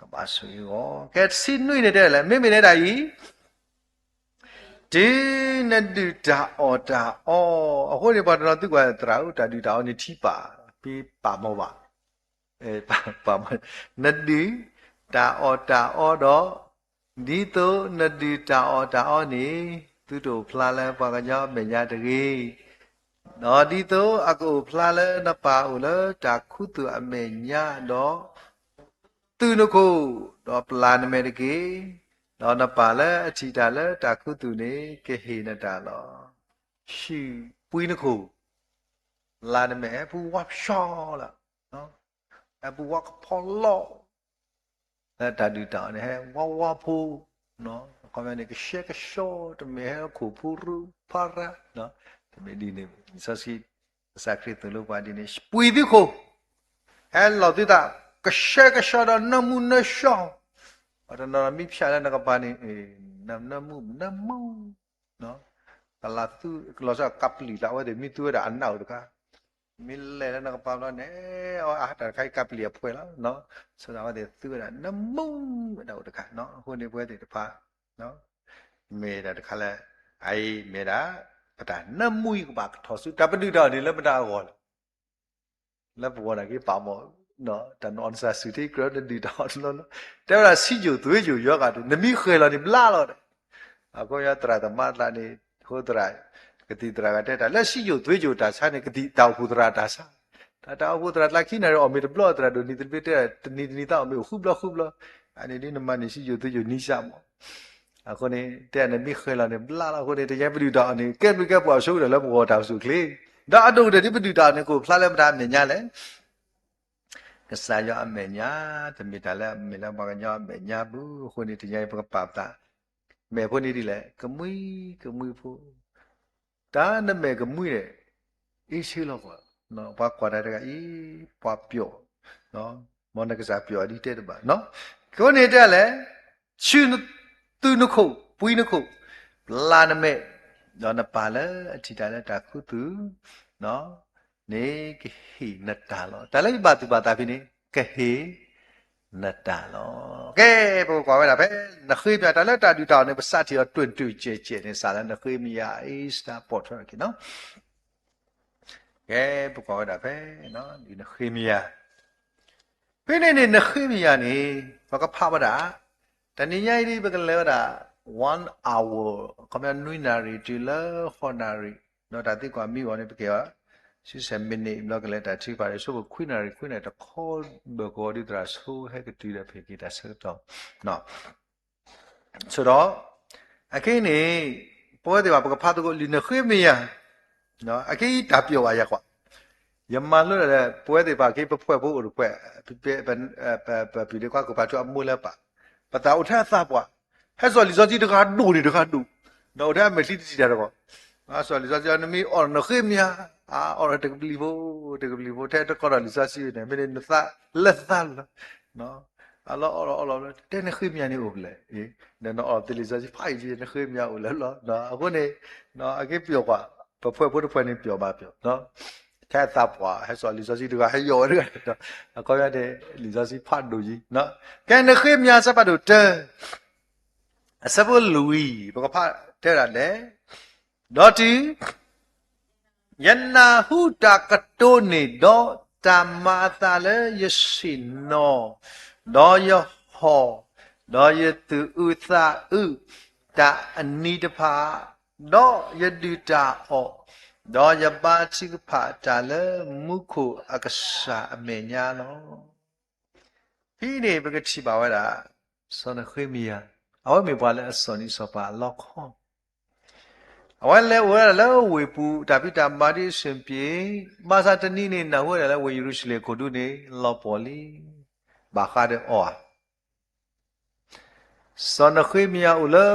ကဘၣ်ဆိၣ်ဂ့ၤအီၤ, ကဲတဆံနွံန့ၣ်တဲလဲၣ်, မ့မ့ၢ်နဲဒၣ်အံၤ တုၤနဒုၣ်တၢ်အီၣ်တၢ်အီ, အဃိန့ၣ် ပှၤတနီၤသုကွၢ်သရၣ်ဧၢ တၢ်ဒုၣ်တၢ်အီန့ၣ်ထံပာ်, ဖဲပာ်မီၤဘၣ်, နဒုၣ်တၢ်အီၣ်တၢ်အီဒီး, ဒ်သိးနဒုၣ်တၢ်အီၣ်တၢ်အီန့ၣ် သုတအိၣ်ဖျါလၢပှၤကညီအမဲာ်ညါတဂ့ၤ, ဒီးဒ်သိးအကအိၣ်ဖျါလၢနပၢ်အိၣ်လၢတၢ်ခူသူၣ်အမဲာ်ညါဒီး သုနခိၣ်, ဒီးပျၢ်နမဲာ်တက့ၢ်, ဒီးနပၢ်လၢအထံၣ်တၢ်လၢတၢ်ခူသူၣ်န့ၣ် ကဟ့ၣ်နတၢ်လီၤ. ဟံၣ်ပှံနခိၣ်, လါနမဲာ်ဟဲပူၤဝါဖျီလီၤ, ဟဲပူၤဝါကဖီလီၤ, လၢတၢ်ဒုၣ်တၢ်အီၣ်န့ၣ် ဟဲဝါဝါဖိ, အခီပညီန့ၣ် ကဆှဲကဆှီ, တမ့ၢ်ဟဲခိၣ်ဖိရူဖးရါ, တမ့ၢ်ဒ်န့ၣ်, လံာ်စီဆှံ ကစၢ်ခရံာ်သိၣ်လိပှၤဒ်န့ၣ် ပှံၤသုခိၣ်, ဟဲလီၤသုသး ကဆှဲကဆှီဒီးနၢမူနၢဆှီ, ပှၤတနီၤမ့ၢ်ဖျါလၢနကပၤန့ၣ် နၢမူနၢမူ, ကလၤသူ လီၤဆီကပျံၤလၢအဝဲသ့ၣ်မ့ၢ်သူဝဲဒၣ်အနၢ်အိၣ်တခါ, မ့ၢ်လဲၤလၢနကပၤဘျီန့ၣ် အတၢ်တခါအံၤကပျံၤအဖှဲးလီၤ, ဆိသးအဝဲသ့ၣ်သူဝဲဒၣ်နၢမူဝဲဒၣ်အိၣ်တခါ, အဃိန့ၣ်ပဝဲသ့ၣ်တဖၣ် မ့ၢ်ဒၣ်တခါလၢ အအံၤမ့ၢ်ဒၣ် ပတၢ်နၢမူအံၤကဘၣ်ကထီၣ်ဆူ တၢ်ပဒုၣ်တၢ်အီၣ်န့ၣ်လၢပတၢ်အဂီၢ်လီၤ. လၢပဂီၢ်န့ၣ်က့ၤပာ်မီၤ တၢ်နအီၣ်နသးစူၤထံကြၢးနဒုၣ်တၢ်အီၣ်တလီၢ်လီၢ်, တဲဝဲဒၣ် စံယိၣ်သွ့ယိၣ်ယီၤဂာ်ဒီး နမ့ၢ်ဃဲၤလီၤန့ၣ် ဘျါလီၤဒီး, အဃိသရၣ်သမါသးန့ၣ် အဃိသရၣ် ကသံၣ်သရၣ်ဂၤတဲတၢ် လၢစံယိၣ်သွ့ယိၣ်တၢ်ဆါန့ၣ် ကသံၣ်တၢ်အိၣ်ဖှိၣ်သရၣ်တၢ်ဆါ, တၢ်တၢ်အိၣ်ဖှိၣ်သရၣ်တၢ်ခံနၣ်ရံၣ်အီၣ်မ့ၤတဘျီ သရၣ်ဒိၣ်နံၤသဘျ့တဲ တနံၤတနံၤသးအီၣ်မ့ၤအိၣ်ဃုဘျီဃုဘျီ, အန့ၣ်ဒ်နမၤန့ၢ်စံယိၣ်သွ့ယိၣ်နံၣ်စၢ်မး အဃိန့ၣ် တဲန့ၣ်မ့ၢ်ဃဲၤလီၤန့ၣ် ဘျါလီၤ. အဃိန့ၣ် တယဲပဒုၣ်တၢ်အီၣ်န့ၣ် ကဲဘျုးကဲဖှိၣ်အဆိကတၢၢ်လၢပဂီၢ်တၢ်အိၣ်ဆူၣ်အိၣ်ချ့, ဒီးအဒိၣ်ကတၢၢ်ဒ်ပဒုၣ်တၢ်အီၣ်န့ၣ် ကအိၣ်ဖျါလၢပတၢ်အမဲာ်ညါလဲၣ်. ကစၢ်ယွၤအမဲာ်ညါ, တမ့ၢ်တၢ်လၢအမ့ၢ်လၢပှၤကညီအမဲာ်ညါပူၤ, အဃိန့ၣ် တယဲပကပာ်ပသး, မဲာ်ဖိန့ၣ်ဒ်လဲၣ်, ကမှံကမှံဖိ, တၢ်နမဲာ်ကမှံန့ၣ် အ့ဆ့လီၤကွၢ် ပှၤကွၢ်တၢ်တဂၤအံၤ ပှၤပျီၣ်, မ်နကစၢ်ပျီၣ်ဒ်တဲတဘၣ်, အဃိန့ၣ်တဲလဲၣ်, ဆူသုနခိၣ် ပှံနခိၣ်, ပျၢ်နမဲာ်, ဒီးနပၢ်လၢအထံၣ်တၢ်လၢတၢ်ခူသူၣ် န့ၣ်ကဟ့ၣ်နတၢ်လီၤ. တၢ်လၢယဘၣ်သူၣ်ဘၣ်သးဖဲန့ၣ် ကဟ့ၣ်နတၢ်လီၤ. ကဲ, ပကကွၢ်ဝဲဒၣ်ဖဲ နဃ့မယၤ တၢ်လၢတၢ်ဒုၣ်တၢ်အီၣ်န့ၣ် ပစးထံၣ်အီၤတွၢ်တွၢ်ကဲးကဲးန့ၣ် စးလၢနဃ့မယၤ Esther ပိာ်ထွဲအခံနီၤ. ကဲ, ပကွၢ်ဝဲဒၣ်ဖဲ နဃ့မယၤ ဖဲန့ၣ်န့ၣ် နဃ့မယၤန့ၣ် ပကဖးဝဲဒၣ် တနံၤညါအံၤဒ်ပကလဲၤဝဲဒၣ် one hour ခီပညီနွံနၣ်ရံၣ်တုၤလၢဃိးနၣ်ရံၣ်, ဒီးတၢ်သံကွၢ်မံအီၤန့ၣ် ပကဲ ဆံဆဲၣ်မံးနံး ဘျီကလဲၤတၢ်ထုကဖၣ်ဒီး ဆိပခွံနၣ်ရံၣ် ခွံနၣ်ရံၣ်တခီ ဘၢၣ်ကဝီၤဒ်သရၣ်ဆိဟဲကတုၤဒီးဖံးက့ၤတၢ်ဆၢကတီၢ် ဆိဒီး အခဲအံၤန့ၣ် ပဝဲသ့ၣ်ဘၣ် ပကဖးသကိးလံာ်နဃ့မယၤ, အခဲအံၤတၢ်ပျီၣ်ဘၣ်ယၤကွၢ်, ယမၤလိဒၣ်လၢ ပဝဲသ့ၣ်တဖၣ်က့ ပဖှဲၣ်ဖိအိၣ်တဖှဲၣ်, ပပုၢ်ဒ့ခွါ ကိၣ်ဖးထူအမိၢ်လၢပၢ်, ပသးအိၣ်ထဲအသးပှၢ်, ဟဲစိာ်လံာ်စီဆှံတဂၤဒိၣ်န့ၣ်တဂၤဒိၣ်, ဒီးအိၣ်ထဲအမဲာ်ချံတထံၣ်တၢ်တဂီၢ်, ဟဲစိာ်လံာ်စီဆှံ နမ့ၢ်အီၣ်နဃ့မယၤ, အအီၣ်တကပျံၤဖိ, တကပျံၤဖိ ထဲတကိးဒီးလံာ်စီဆှံန့ၣ် မ့ၢ်န့ၣ်နသးလၢသးလီၤ အလီၢ်အီၣ်လီၤအီၣ်လီၤ တဲနဃ့မယၤန့ၣ်အိၣ်ဖဲလဲၣ်, နအီၣ်သ့လံာ်စီဆှံဖးယံာ် နဃ့မယၤအိၣ်လၢလီၤ, အဃိန့ၣ် အက့ပျီၣ်ကွၢ်, ပဖှဲၣ်ဖိတဖှဲၣ်န့ၣ်ပျီၣ်ဘၣ်ပျီၣ်, ထဲအသးပှၢ် ဟဲစိာ်လံာ်စီဆှံတဂၤ ဟဲယီၣ်ဝဲတဂၤ, အခီပညီန့ၣ် လံာ်စီဆှံဖးဒိၣ်ယံၤ, ကဲနဃ့မယၤ အဆၢဖးဒိၣ်တၢ အဆၢဖိလွံၢ် ပကဖးတဲဒၣ်လဲၣ်, ဒီးတုၤ ယနၢ်ဟူတၢ်ကတိၤန့ၣ်ဒီး တၢ်မၤအသးလၢယဆ့ၣ်နီၤ, ဒီးယဟီၣ်, ဒီးယသူၣ်အုးသးအုးတၢ်အနံၤတဖၣ်, ဒီးယဒုၣ်တၢ်အီၣ်, ဒီးယဘါထုကဖၣ်တၢ်လၢမူခိၣ်အကစၢ်အမဲာ်ညါလီၤ. ဖဲအံၤန့ၣ် ပကထံၣ်ဘၣ်ဝဲဒၣ် စီၤနဃ့မယၤ, အဝဲမ့ၢ်ပှၤလၢအစီၣ်နံၣ်စီၤပၤအလီခီ, အဝဲလဲၤအိၣ်ဝဲဒၣ်လၢဝ့ၢ်ပူၤ တၢ်ဖံးတၢ်မၤဒ်အဆင်ပြေ, ဘၣ်ဆၣ်တနံၤန့ၣ် နၢ်ဟူဝဲဒၣ်လၢဝ့ၢ်ယရူၤၡလ့ၣ်အခိၣ်ဒူန့ၣ် လီၤပှီၢ်လံ, ဘၣ်ဃးဒီးအီၤဧါ. စီၤနဃ့မယၤအိၣ်လၢ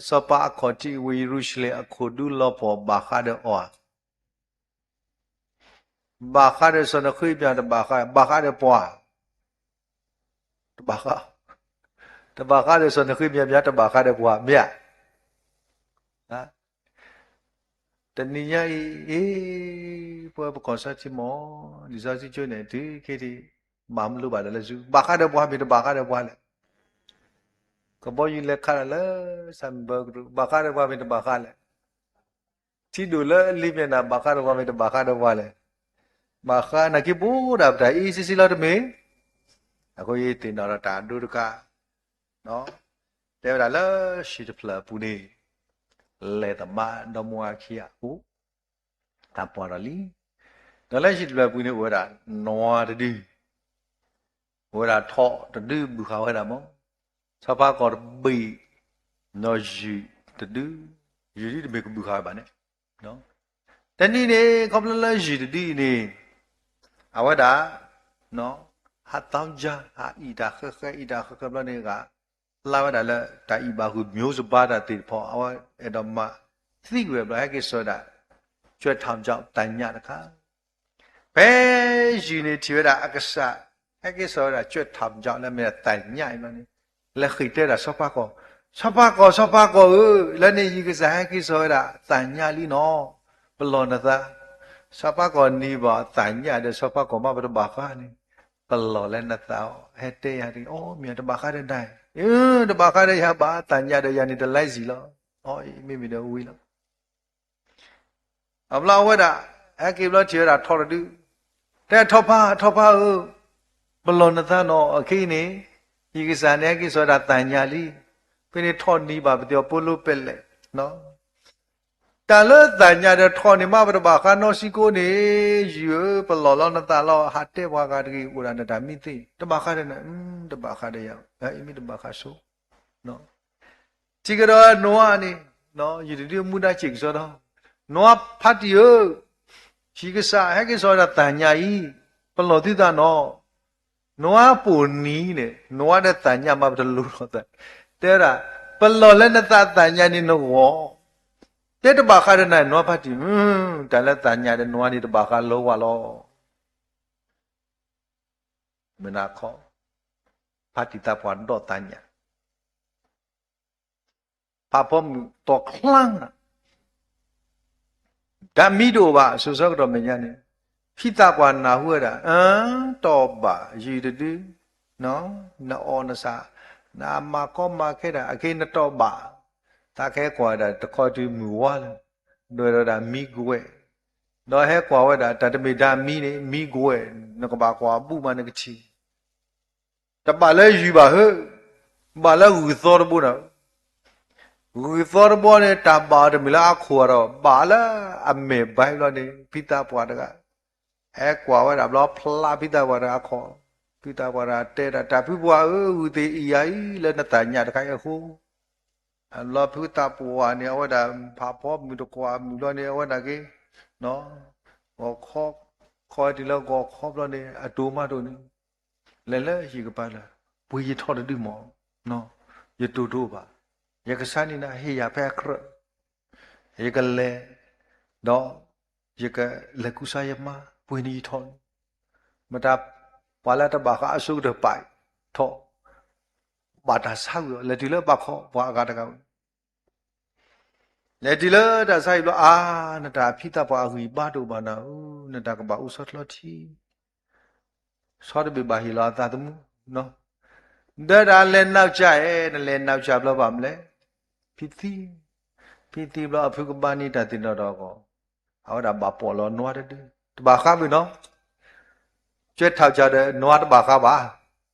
စီၤပၤအခီၣ်ထံး ဝ့ၢ်ယရူၤၡလ့ၣ်အခိၣ်ဒူလီၤပှီၢ် ဘၣ်ဃးဒီးအီၤဧါ. ဘၣ်ဃးဒီးစီၤနဃ့မယၤတဘၣ်ဃး, ဘၣ်ဃးဒီးပှၤ, တဘၣ်ဃး, တဘၣ်ဃးဒီးစီၤနဃ့မယၤ တဘၣ်ဃးဒီးပှၤ မ့ၢ်ဧါ. တနံၤညါအံၤ အ့ ပဝဲပကီၢ်စီထံမီၢ် လံာ်စီဆှံကၠိန့ၣ် တုၤခဲအံၤ မၤမလိဘၣ်ဒီးလၢစု ဘၣ်ဃးဒီးပှၤမ့ၢ်တဘၣ်ဃးဒီးပှၤလဲၣ်. ကဘီယူၤလဲၤခးဒီးလၢ စၢ်မံဘၢကရူၢ် ဘၣ်ဃးဒီးပှၤမ့ၢ်တဘၣ်ဃးလဲၣ်. ထံဒိၣ်လၢအလံၤမ့ၢ်နၤ ဘၣ်ဃးဒီးပှၤမ့ၢ်တဘၣ်ဃးဒီးပှၤလဲၣ်. ဘၣ်ဃးနာ်က့ ဘူးဒၣ်ပတၢ်အ့ၣ်စ့စ့လီၤတမ့ၢ်. အဃိယသ့ၣ်နီၣ်ဒီးတၢ်ဒိတခါ တဲဝဲဒၣ်လၢ ဟံၣ်တဖျၢၣ်အပူၤန့ၣ် လဲၤသမါဒီမါဝၤခံဂၤအအိၣ် တၢ်ပှၢ်ဒီးလံ. ဒီးလၢဟံၣ်တဖျၢၣ်အပူၤန့ၣ် အိၣ်ဝဲဒၣ်နွားတဒု, အိၣ်ဝဲဒၣ်ထိးတဒုဘုၣ်ဃာ်ဝဲဒၣ်မး, ဆီဖါကီၢ်တဘ့ၣ်, ဒီးယုၢ်တဒု, ယုၢ်ဒ်တမ့ၢ်ကဘုၣ်ဃာ်ဝဲဘၣ်န့ၣ် တနံၤန့ၣ် ခီဖျိလၢယုၢ်တဒုအံၤန့ၣ် အဝဲဒၣ် ဟးသီကါ ဟးအံၣ်တၢ်ဃဲဃဲ အံၣ်တၢ်ဃဲဃဲဘျီန့ၣ်ဂၤ လါဝဲဒၣ်လၢတၢ်အံၣ်ဘၣ်ဃုာ် မျိုးစပါး တၢ်သ့ၣ်တဖၣ် အဝဲအဲၣ်ဒိးမၤသံဝဲဘျီ ဟဲက့ၤစိာ်ဝဲဒၣ် ကြွက်ထောင်ချောက် တၢ်ညၣ်တခါ ဖဲယုၢ်န့ၣ်ထံၣ်ဝဲဒၣ်အကစၢ် ဟဲက့ၤစိာ်ဝဲဒၣ် ကြွက်ထောင်ချောက် လၢမ့ၢ်ဒၣ်တၢ်ညၣ်အံၤဘျီန့ၣ် လဲၤဃ့ၢ်တဲဒၣ်ဆီဖါကီၢ်, ဆီဖါကီၢ် ဆီဖါကီၢ်ဧၢ, လၢန့ၣ်ယကစၢ်ဟဲက့ၤစိာ်ဝဲဒၣ်တၢ်ညၣ်လံနီၤ, ပလီၢ်နသး. ဆီဖါကီၢ်နံၤဘၣ်တၢ်ညၣ်ဒီး ဆီဖါကီၢ်မ့ၢ်ပတဘၣ်ဃးန့ၣ် ပလီၢ်လၢနသးအီၤ ဟဲတဲယၤတဂ့ၤ, အိ မ့ၢ်တဘၣ်ဃးဒီးနၤ, တဘၣ်ဃးဒီးယၤဘၣ်, တၢ်ညၣ်ဒီးယၤန့ၣ်တလါစံၣ်လီၤ. အိ မ့မ့ၢ်ဒီးဝံၤလီၤ. အဘျီအဝဲဒၣ် ဟဲက့ၤဘျီထံၣ်ဝဲဒၣ်ထိးတဒု, တဲထိးဖါ ထိးဖါဧၢ, ပလီၢ်နသးနီၤ, အခဲအံၤန့ၣ် ယကစၢ်န့ၣ် ဟဲက့ၤစိာ်ဝဲဒၣ်တၢ်ညၣ်လံ. ဖဲန့ၣ်ထိးနံၤဘၣ်ပသ့ၣ်အီၤ ပိလိပလဲၣ် တၢ်လၢတၢ်ညၣ်ဒီးထိးန့ၣ် မ့ၢ်ပတဘၣ်ဃးနီတစဲးကိးန့ၣ်, ယုၢ်ဧၢ, ပလီၢ်လီၤနသးလီၤ, ဟးတဲပှၤဂၤတဂ့ၤ, အိၣ်ဒၣ်နတၢ်မံသ့ၣ်, တဘၣ်ဃးဒီးနၤ, တဘၣ်ဃးဒီးယၤ, အမ့ၢ်တဘၣ်ဃးဆိ ထံၣ်ကဒီးနွားန့ၣ်, ယုၢ်တဒုမူဒါစ့ၢ်ကစီဒီ, နွားဖါတံၢ်ဧၢ, ယကစၢ်ဟဲက့ၤစိာ်ဝဲဒၣ်တၢ်ညၣ်အံၤ, ပလီၢ်သုသးနီၤ. နွားပိာ်နံၤန့ၣ် နွားဒီးတၢ်ညၣ်မ့ၢ်ပတလိၤလိာ်သး, တဲဝဲဒၣ်, ပလီၢ်လၢနသးတၢ်ညၣ်န့ၣ်နဂီၢ် တဲတဘၣ်ဃးဒီးနၤနွါဖါတံၢ်, တၢ်လၢသးညးဒီးနွါန့ၣ်တဘၣ်ဃးလၢဝဲလီၤ. မ့ၢ်နခီ, ဖါတံၢ်သးပှၢ်ဒီးသးညး, ဖးဖီမုၢ်တီၢ်ချါနၤ, တၢ်မံတအိၣ်ဘၣ် စိၤဆၢကတီၢ်မဲာ်ညါန့ၣ်, ဖံသးပှၢ်နၢ်ဟူဝဲဒၣ်, အၢ, တီၢ်ဘၣ်ယုၢ်တဒု, နအီၣ်နဆၣ်, နမၤကီမၤခဲတၢ် အက့နတီၢ်ဘၣ်, သးကဟဲကွၢ်ဒၣ်တခီတုၤမုၢ်ဝါလၢ, ဒွဲၣ်ဒီးဒၣ်မံကွဲး, ဒီးဟဲကွၢ်ဝဲဒၣ်တၢ်တမ့ၢ်တၢ်မံန့ၣ် မံကွဲး, နကဘၣ်ကွၢ်ဘူၣ်မးနကထံၣ် တဘၣ်လၢယုၢ်ဘၣ်ဧၢ, ဘၣ်လၢဂုၢ်သီတဘိနၤ, ဂုၢ်သီတဘိန့ၣ် တၢ်ဘၣ်အီၤတမ့ၢ်လၢအခိၣ်အဒီး ဘၣ်လၢအမဲာ်ဘၣ်ဘျီန့ၣ် ဖံသးပှၢ်တဂၤ ဟဲကွၢ်ဝဲဒၣ်ဘျီ ဖျါဖံသးပှၢ်တဂၤအခီၣ်, ဖံသးပှၢ်တဂၤတဲဒၣ် တၢ်ဖုပှၢ်ဧၢ, ဂုၢ်သ့ၣ်အံၤယၤအံၤလၢနသးညးတခါအံၤအဃိ, ဘျီဖုသးပှၢ်န့ၣ် အဝဲဒၣ်ဖးဖီမုၢ်တကွၢ်မုၢ်ဘျီန့ၣ် အဝဲဒၣ်က့ၤ ဂီၤခီ, ခီတုၤလၢဂီၤခီဘျီန့ၣ် အတိၢ်မးတိၢ်န့ၣ်, လဲၤလၢဟံၣ်ကပၤလၢ, ပှ့ၤယထီၣ်တဒုမး, ယတိၢ်တအိၣ်ဘၣ်, ယကစၢ်န့ၣ်နဟ့ၣ်ယၤဖဲအကြၢး, ယကလဲၤ, ဒီးယကလဲၤကူစါယမါ ပှ့ၤန့ၢ်ယထီၣ်န့ၣ်, မတၤပှၤလၢတဘၣ်ဃးအဆိကတၢၢ်ပာ်ထီၣ်, ဘၣ်တၢ်ဆါဝံၤအီၤ လဲၤတုၤလၢဘၣ်ခီပှၤအဂၤတဂၤဝဲ လဲၤတုၤလၢတၢ်ဆါဟံၣ်ဘျီ အါ, နတၢ်ဖံသးပှၢ်အဂံၢ်ဘါတအိၣ်ဘၣ်နၤဧၢ, နတၢ်ကဘၣ်အိၣ်ဆီၣ်ချီထံ, ဆီတဘ့ၣ်ဘၣ်ဟ့ၣ်လီၤအသးသမူ, ဒီးတၢ်လဲၤနးစၢ်အဲ, နလဲၤနးစၢ်ဘျီဘၣ်မလဲၣ်, ဖံသံ, ဖံသံဘျီအဖုကဘါန့ၢ်တၢ်သ့ၣ်နီၣ်ထီၣ်အဂီၢ်, အဝဲဒၣ်ဘၣ်ပိာ်လီၤနွါတဒု, တဘၣ်ဃးဘၣ်နီၤ ကၠွဲထီၣ်ကၢ်ဒီးနွါတဘၣ်ဃးဘၣ်,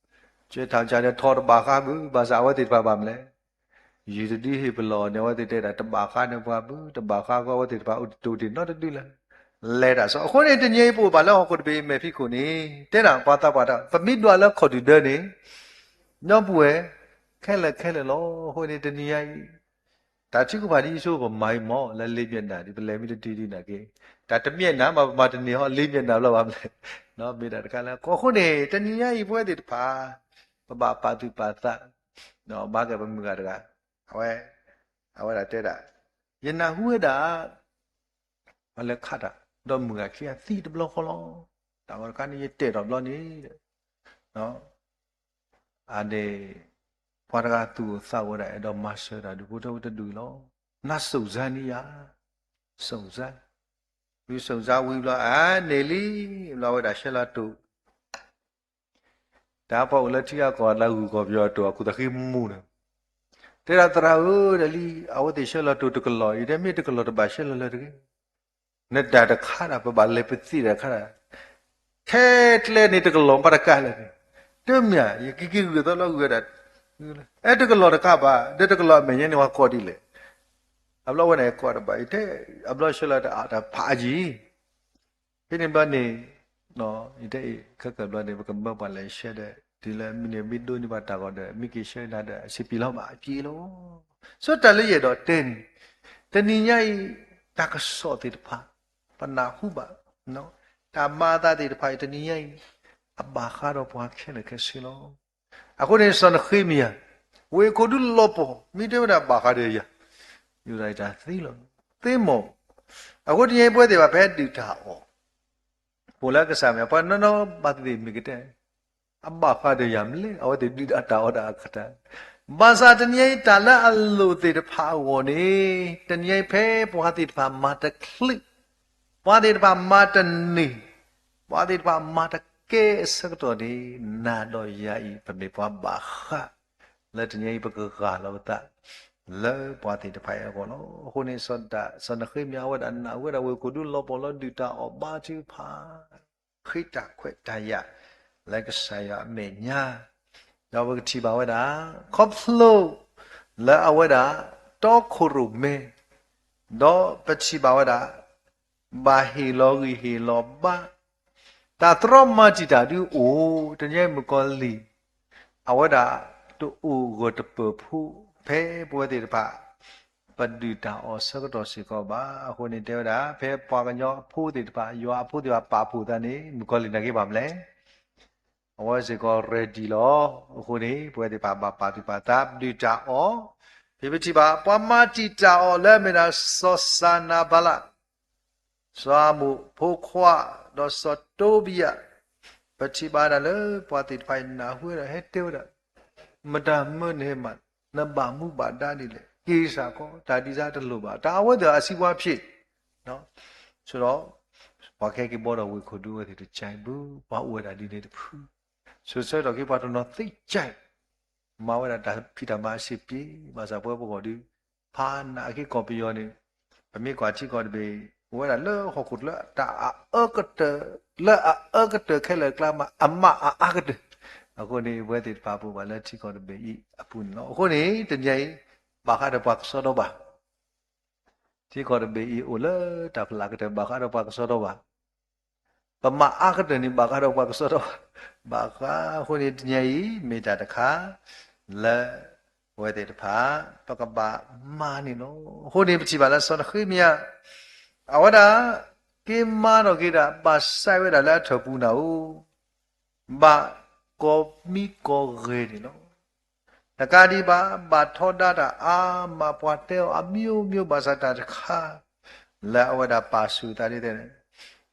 ကၠွဲထီၣ်ကၢ်ဒီးထီတဘၣ်ဃးဘၣ်, ဘၣ်ဆၣ်အဝဲသ့ၣ်တဖၣ်ဘၣ်မလဲၣ်, ယုၢ်တဒုဟ့ၣ်ပလီၢ်န့ၣ် အဝဲသ့ၣ်တဲဒၣ်တဘၣ်ဃးန့ၣ်ပှၤဘၣ်, တဘၣ်ဃးဃီအဝဲသ့ၣ်တဖၣ်အိၣ်တ့ၢ်တ့ၢ်နီတဒုလၢၤ, လဲၤတၢ်စီၤ, အဃိန့ၣ် တနံၤအံၤပအိၣ်ဘၣ်လၢဟီၣ်ခိၣ်တဘ့ၣ်အမဲာ်ဖံးခိၣ်န့ၣ် တဲဒၣ်ပှၤသးပှၢ်တၢ် ပမ့ၢ်ဒွးလၢခီၣ်ဒုၣ်ဒၢန့ၣ်, ညီပဝဲ, ခဲလၢာ်ခဲလၢာ်လီၤ, အဃိန့ၣ် တနံၤညါအံၤ တၢ်ထုကဖၣ်ဒ်ယဆိပမၤအံၤမ့ၢ် လၢလ့မျဲၣ်နၢ်ဒ်ပလဲၤမ့ၢ်တတုၤဒ်န့ၣ်က့ၤ, တၢ်တမျဲၣ်နၢ်မး ပမၤတန့ၢ်ဟီ လ့မျဲၣ်နၢ်ဘျီဘၣ်မလဲၣ်, မ့ၢ်ဒၣ်တခါလၢ အဃိန့ၣ် တနံၤညါအံၤပဝဲသ့ၣ်တဖၣ် ပဘၣ်ပာ်သူၣ်ပာ်သး, ဘၣ်ကဲပမုၢ်ဂၤတဂၤ, အဝဲ, အဝဲဒၣ်တဲဒၣ်, ယနၢ်ဟူဝဲဒၣ် ပှၤလဲၤခးတၢ် ဒီးမုၢ်ဂၤခံဂၤသံတဘျီဃီလီၤ, တၢ်ဂီၤတခါန့ၣ် ယတဲာ်ထီၣ်ဘျီန့ၣ် အန့ၣ် ပှၤတဂၤသူၣ်အိၣ်သးအိၣ်ဝဲဒၣ် အဲၣ်ဒိးမၤစၢၤတၢ်ဒုးဖိထၢဖိတဒူၣ်အံၤလီၤ, နၤစုံစမ်းန့ၣ်ယၤ, စုံစမ်း, ဝံစုံစမ်းဝံၤဘျီ အန့ၣ်လံ, ဘျီဝဲဒၣ်ဆှၢလီၤတိၢ် တၢ်ပှၤအိၣ်လၢထံဂၤကီၢ်ဂၤ လၢဂုၢ်ကီၢ်ပယီၤတိၢ် အခိၣ်သးဃံမူန့ၣ်, တဲဒၣ်သရၣ်ဧၢ, တၢ်လံ, အဝဲသ့ၣ်ဆှၢလီၤတိၢ်တကလီၢ်, ယတဲမ့ၢ်တကလီၢ်တဘၣ်ဆှၢလီၤလၢတဂ့ၤ, နတၢ်တခါဒၣ် ပဘၣ်လဲၤပသ့ၣ်တၢ်တခါဒၣ်, ခဲကျဲန့ၣ်တကလီၢ်ဘၣ်တကးလဲၣ်န့ၣ်, တမ့ၢ်ဧါ, ယကက့ၤဂုာ်သီလီၤဂုာ်ဝဲဒၣ်, အဲတကလီၢ်တကးဘၣ်, ဒီးတကလီၢ်အမဲာ်ညါန့ၣ် ပှၤကိးဒ်လဲၣ်, အဘျီဝဲန့ၣ်ကိးတဘၣ်, ယတဲ, အဘျီဆှၢလီၤတၢ်အါတၢ်ဖးယံၤ ဖဲန့ၣ်ဘျီန့ၣ်, ယတဲအံၤ ခဲကၢၣ်ဘျီန့ၣ် ပကမၢပှၤလဲၤဆှၢဒီး တုၤလၢမုၢ်နံၤမ့ၢ်ဒိးန့ၢ်ဘၣ်တၢ်ဂီၤဒီး မ့ၢ်က့ၤဆှၢနၤဒီး အဆံးပံၤလီၤဘၣ် အပျံၤလီၤ. ဆိတၢ်လၢယအဲၣ်ဒိးတဲန့ၣ်, တနံၤညါအံၤ တၢ်ကစီၣ်သ့ၣ်တဖၣ် ပနၢ်ဟူဘၣ်, တၢ်မၤအသးသ့ၣ်တဖၣ်အံၤ တနံၤညါအံၤ အဘၣ်ဃးဒီးပှၤခဲလၢာ်ခဲဆ့လီၤ. အဃိန့ၣ် စီၤနဃ့မယၤ ဝ့ၢ်ခိၣ်ဒူလီၤပှီၢ် မ့ၢ်တဲဝဲဒၣ်ဘၣ်ဃးဒီးယၤ, ယူဒၤအံၤတၢ်သ့လီၤ, သ့မီၢ်, အဃိတနံၤညါအံၤပဝဲသ့ၣ်တဖၣ်ဖဲဒုၣ်တၢ်အီၣ် ပအိၣ်လၢကစၢ်မဲာ် ပှၤနီၢ်နီၢ်ဘၣ်သ့ၣ်သ့ၣ်မ့ၢ်ကတဲ အဘၣ်ဃးဒီးယၤမလဲၣ်, အဝဲသ့ၣ်ဒုၣ်တၢ်အီၣ်တၢ်အကတၢၢ်, ဘၣ်ဆၣ်တနံၤညါအံၤတၢ်လၢအလိၣ်သ့ၣ်တဖၣ်အဂီၢ်န့ၣ်, တနံၤညါအံၤဖဲပှၤသ့ၣ်တဖၣ်မၤတချုး, ပှၤသ့ၣ်တဖၣ်မၤတန့ၢ်, ပှၤသ့ၣ်တဖၣ်မၤတကဲအဆၢကတီၢ်န့ၣ်, နၤဒီးယၤအံၤ ပမ့ၢ်ပှၤဘၣ်ဃး လၢတနံၤညါအံၤပကဂၢ်လီၤပသး လၢပှၤသ့ၣ်တဖၣ်အံၤအဂီၢ်လီၤ. အဃိန့ၣ် စီၤနဃ့မယၤအဝဲဒၣ်နၢ်ဟူဝဲဒၣ်ဝ့ၢ်ခိၣ်ဒူလီၤပှီၢ်လီၤ ဒုၣ်တၢ်အီၣ်ဘါထုကဖၣ် ဃ့တၢ်ခွဲးတၢ်ယာ် လၢကစၢ်ယွၤအမဲာ်ညါ, ဒီးပကထံၣ်ဘၣ်ဝဲဒၣ် ခီဖျိ လၢအဝဲဒၣ် တီခိၣ်ရိၣ်မဲ ဒီးပထံၣ်ဘၣ်ဝဲဒၣ် ဘၣ်ဟ့ၣ်လီၤဂံၢ်ဟ့ၣ်လီၤဘါ, တၢ်သရီမၤတံာ်တာ်ဒုအိၣ်, တနံၤအံၤမုၣ်ကီၤလံၢ် အဝဲဒၣ်တအိၣ်ဂၢၢ်တပၢၢ်ဖိ ဖဲပဝဲသ့ၣ်တဖၣ် ပဒုၣ်တၢ်အီၣ်ဆၢကတီၢ်စ့ၢ်ကီးဘၣ်. အဃိန့ၣ်တဲဝဲဒၣ် ဖဲပှၤကညီအဖိသ့ၣ်တဖၣ် ယွၤအဖိသ့ၣ်တဖၣ်ပာ်ဖှိၣ်သးန့ၣ် မုၣ်ကီၤလံၢ်နာ်က့ဘၣ်မလဲၣ် အဝဲစ့ၢ်ကီး ready လီၤ. အဃိန့ၣ် ပဝဲသ့ၣ်တဖၣ်ဘၣ်ပာ်သူၣ်ပာ်သး ပဒုၣ်တၢ်အီၣ် ဖဲပထံၣ်ဘၣ် ပှၤမၤတံာ်တာ်အီၤလၢအမ့ၢ်ဒၣ်စီၤစၤနၤဘၤလး, စီၤအၤမိၣ်ဖိခွါ, ဒီးစီၤတိဘံယၤ, ပထံၣ်ဘၣ်ဒၣ်လၢပှၤသ့ၣ်တဖၣ်အံၤနၢ်ဟူဝဲဒီးဟဲတဲဝဲဒၣ်, မတၤမၢနဟဲမၤ, နဘၣ်မူဘၣ်ဒါဒ်လဲၣ်, က့ၤစ့ၢ်ကီး, တၢ်ဒ်စ့ၢ်တလိၣ်ဘၣ်, တၢ်အဝဲသ့ၣ်အစံးဝါဖျ့ၣ် ဆိဒီး ပှၤကဟဲက့ၤဘှီဒီးဝ့ၢ်ခိၣ်ဒူအဝဲသ့ၣ်တကဲဘၣ်, ပှၤအိၣ်ဝဲဒၣ်ဒ်န့ၣ်တဖု, ဆိဆၢကတီၢ်ခဲအံၤပှၤတနီၤသ့ကဲ, မၤဝဲဒၣ်တၢ်ဖံးတၢ်မၤအဆ့ၣ်ပျ့ၤ, ဘၣ်ဆၣ်ပဝဲပဂီၢ်ဒုး ဖးနးအဃိကီၢ်ပယီၤန့ၣ်, ပမ့ၢ်ကွၢ်ထံကီၢ်တဘ့ၣ်, အိၣ်ဝဲဒၣ်လၢဟီၣ်ခိၣ်ချၢ တၢ်အအၢကတၢၢ်, လၢအအၢကတၢၢ်ခဲလၢာ်အကျါမး အမးအအါကတၢၢ်, အဃိန့ၣ် ပဝဲသ့ၣ်တဖၣ်ပအိၣ်ဘၣ်လၢထံကီၢ်တဘ့ၣ်အံၤအပူၤန့ၣ်လီၤ. အဃိန့ၣ် တနံၤအံၤ ဘၣ်ဃးဒီးပှၤကစီဒီဘၣ် ထံကီၢ်တဘ့ၣ်အံၤအိၣ်လၢတၢ်ဖျးကတၢၢ် ဘၣ်ဃးဒီးပှၤကစီဒီဘၣ်, ပမၤအါကတၢၢ်န့ၣ် ဘၣ်ဃးဒီးပှၤကစီဒီဘၣ်, ဘၣ်ဃးအဃိန့ၣ် တနံၤအံၤ မ့ၢ်တၢ်တခါ လၢပဝဲသ့ၣ်တဖၣ် ပကဘၣ်မၤန့ၣ်လီၤ. အဃိန့ၣ် ပထံၣ်ဘၣ်လၢစီၤနဃ့မယၤ အဝဲဒၣ် က့ၤမၤထီၣ်က့ၤတၢ် ဘၣ်ဆဲးဝဲဒၣ်လၢအထၢၣ်ပူၤနၢ်ဧိၤ ဘၣ်ကိးမံကိးဂဲၤန့ၣ်လီၤ. တကးဒံးဘၣ် ဘၣ်ထီဒါတၢ်အါမး ပှၤတဲအီၤအမျိုးမျိုး ဘၣ်ဆၣ်တၢ်တခါ လၢအဝဲဒၣ်ပာ်ဆူၣ်အသးဒ်လဲၣ်န့ၣ်,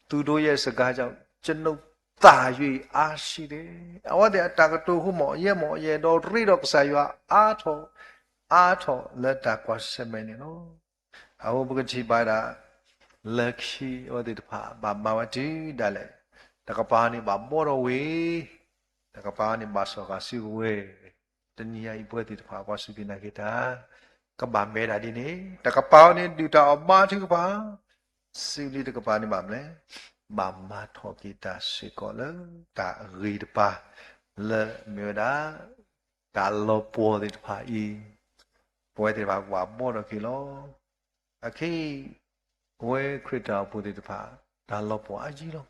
သူတို့ရဲ့စကားကြောင့် ကျွန်ုပ်သာ၍ အားရှိတယ်. အဝဲသ့ၣ်အတၢ်ကတိၤဟိမီၣ်ယဲမီၣ်ယဲဒီး ရ့ဒီးကစၢ်ယွၤအါထီၣ် အါထီၣ်လၢတၢ်ကွၢ်ဆၢၣ်မဲာ်န့ၣ်လီၤ. အဃိပကထံၣ်ဘၣ်ဒၣ် လၢခံအဝဲသ့ၣ်တဖၣ် ဘၣ်မၤဝဲတုၤဒၣ်လဲာ်, တကပၤန့ၣ်ဘၣ်ဘှီထီၣ်ဝ့ၢ်, တကပၤန့ၣ်ဘၣ်စီၣ်ဃာ်စုကဝဲၤ, တနံၤအံၤပဝဲသ့ၣ်တဖၣ် ပှၤစူၢ်က့ၤနာ်က့ၤတၢ် ကဘၣ်မ့ၢ်ဒၣ်ဒ်န့ၣ်, တကပၤန့ၣ်ဒုၣ်တၢ်အီၣ်ဘါထုကဖၣ်, စုလံၤတကပၤန့ၣ်ဘၣ်မနုၤလဲၣ်, ဘၣ်မၤထီၣ်က့ၤတၢ်စ့ၢ်ကီးလၢတၢ်ဂ့ၤတပၤ, လၢမ့ၢ်ဝဲဒၣ် တၢ်လီၤပှီၢ်သ့ၣ်တဖၣ်အံၤ, ပဝဲသ့ၣ်တဖၣ်ဘၣ်ဘှီထီၣ်က့ၤလီၤ. အခဲအံၤ ပဝဲခရံာ်တၢ်အိၣ်ဖှိၣ်သ့ၣ်တဖၣ် တၢ်လီၤပှီၢ်အါယံၤလီၤ.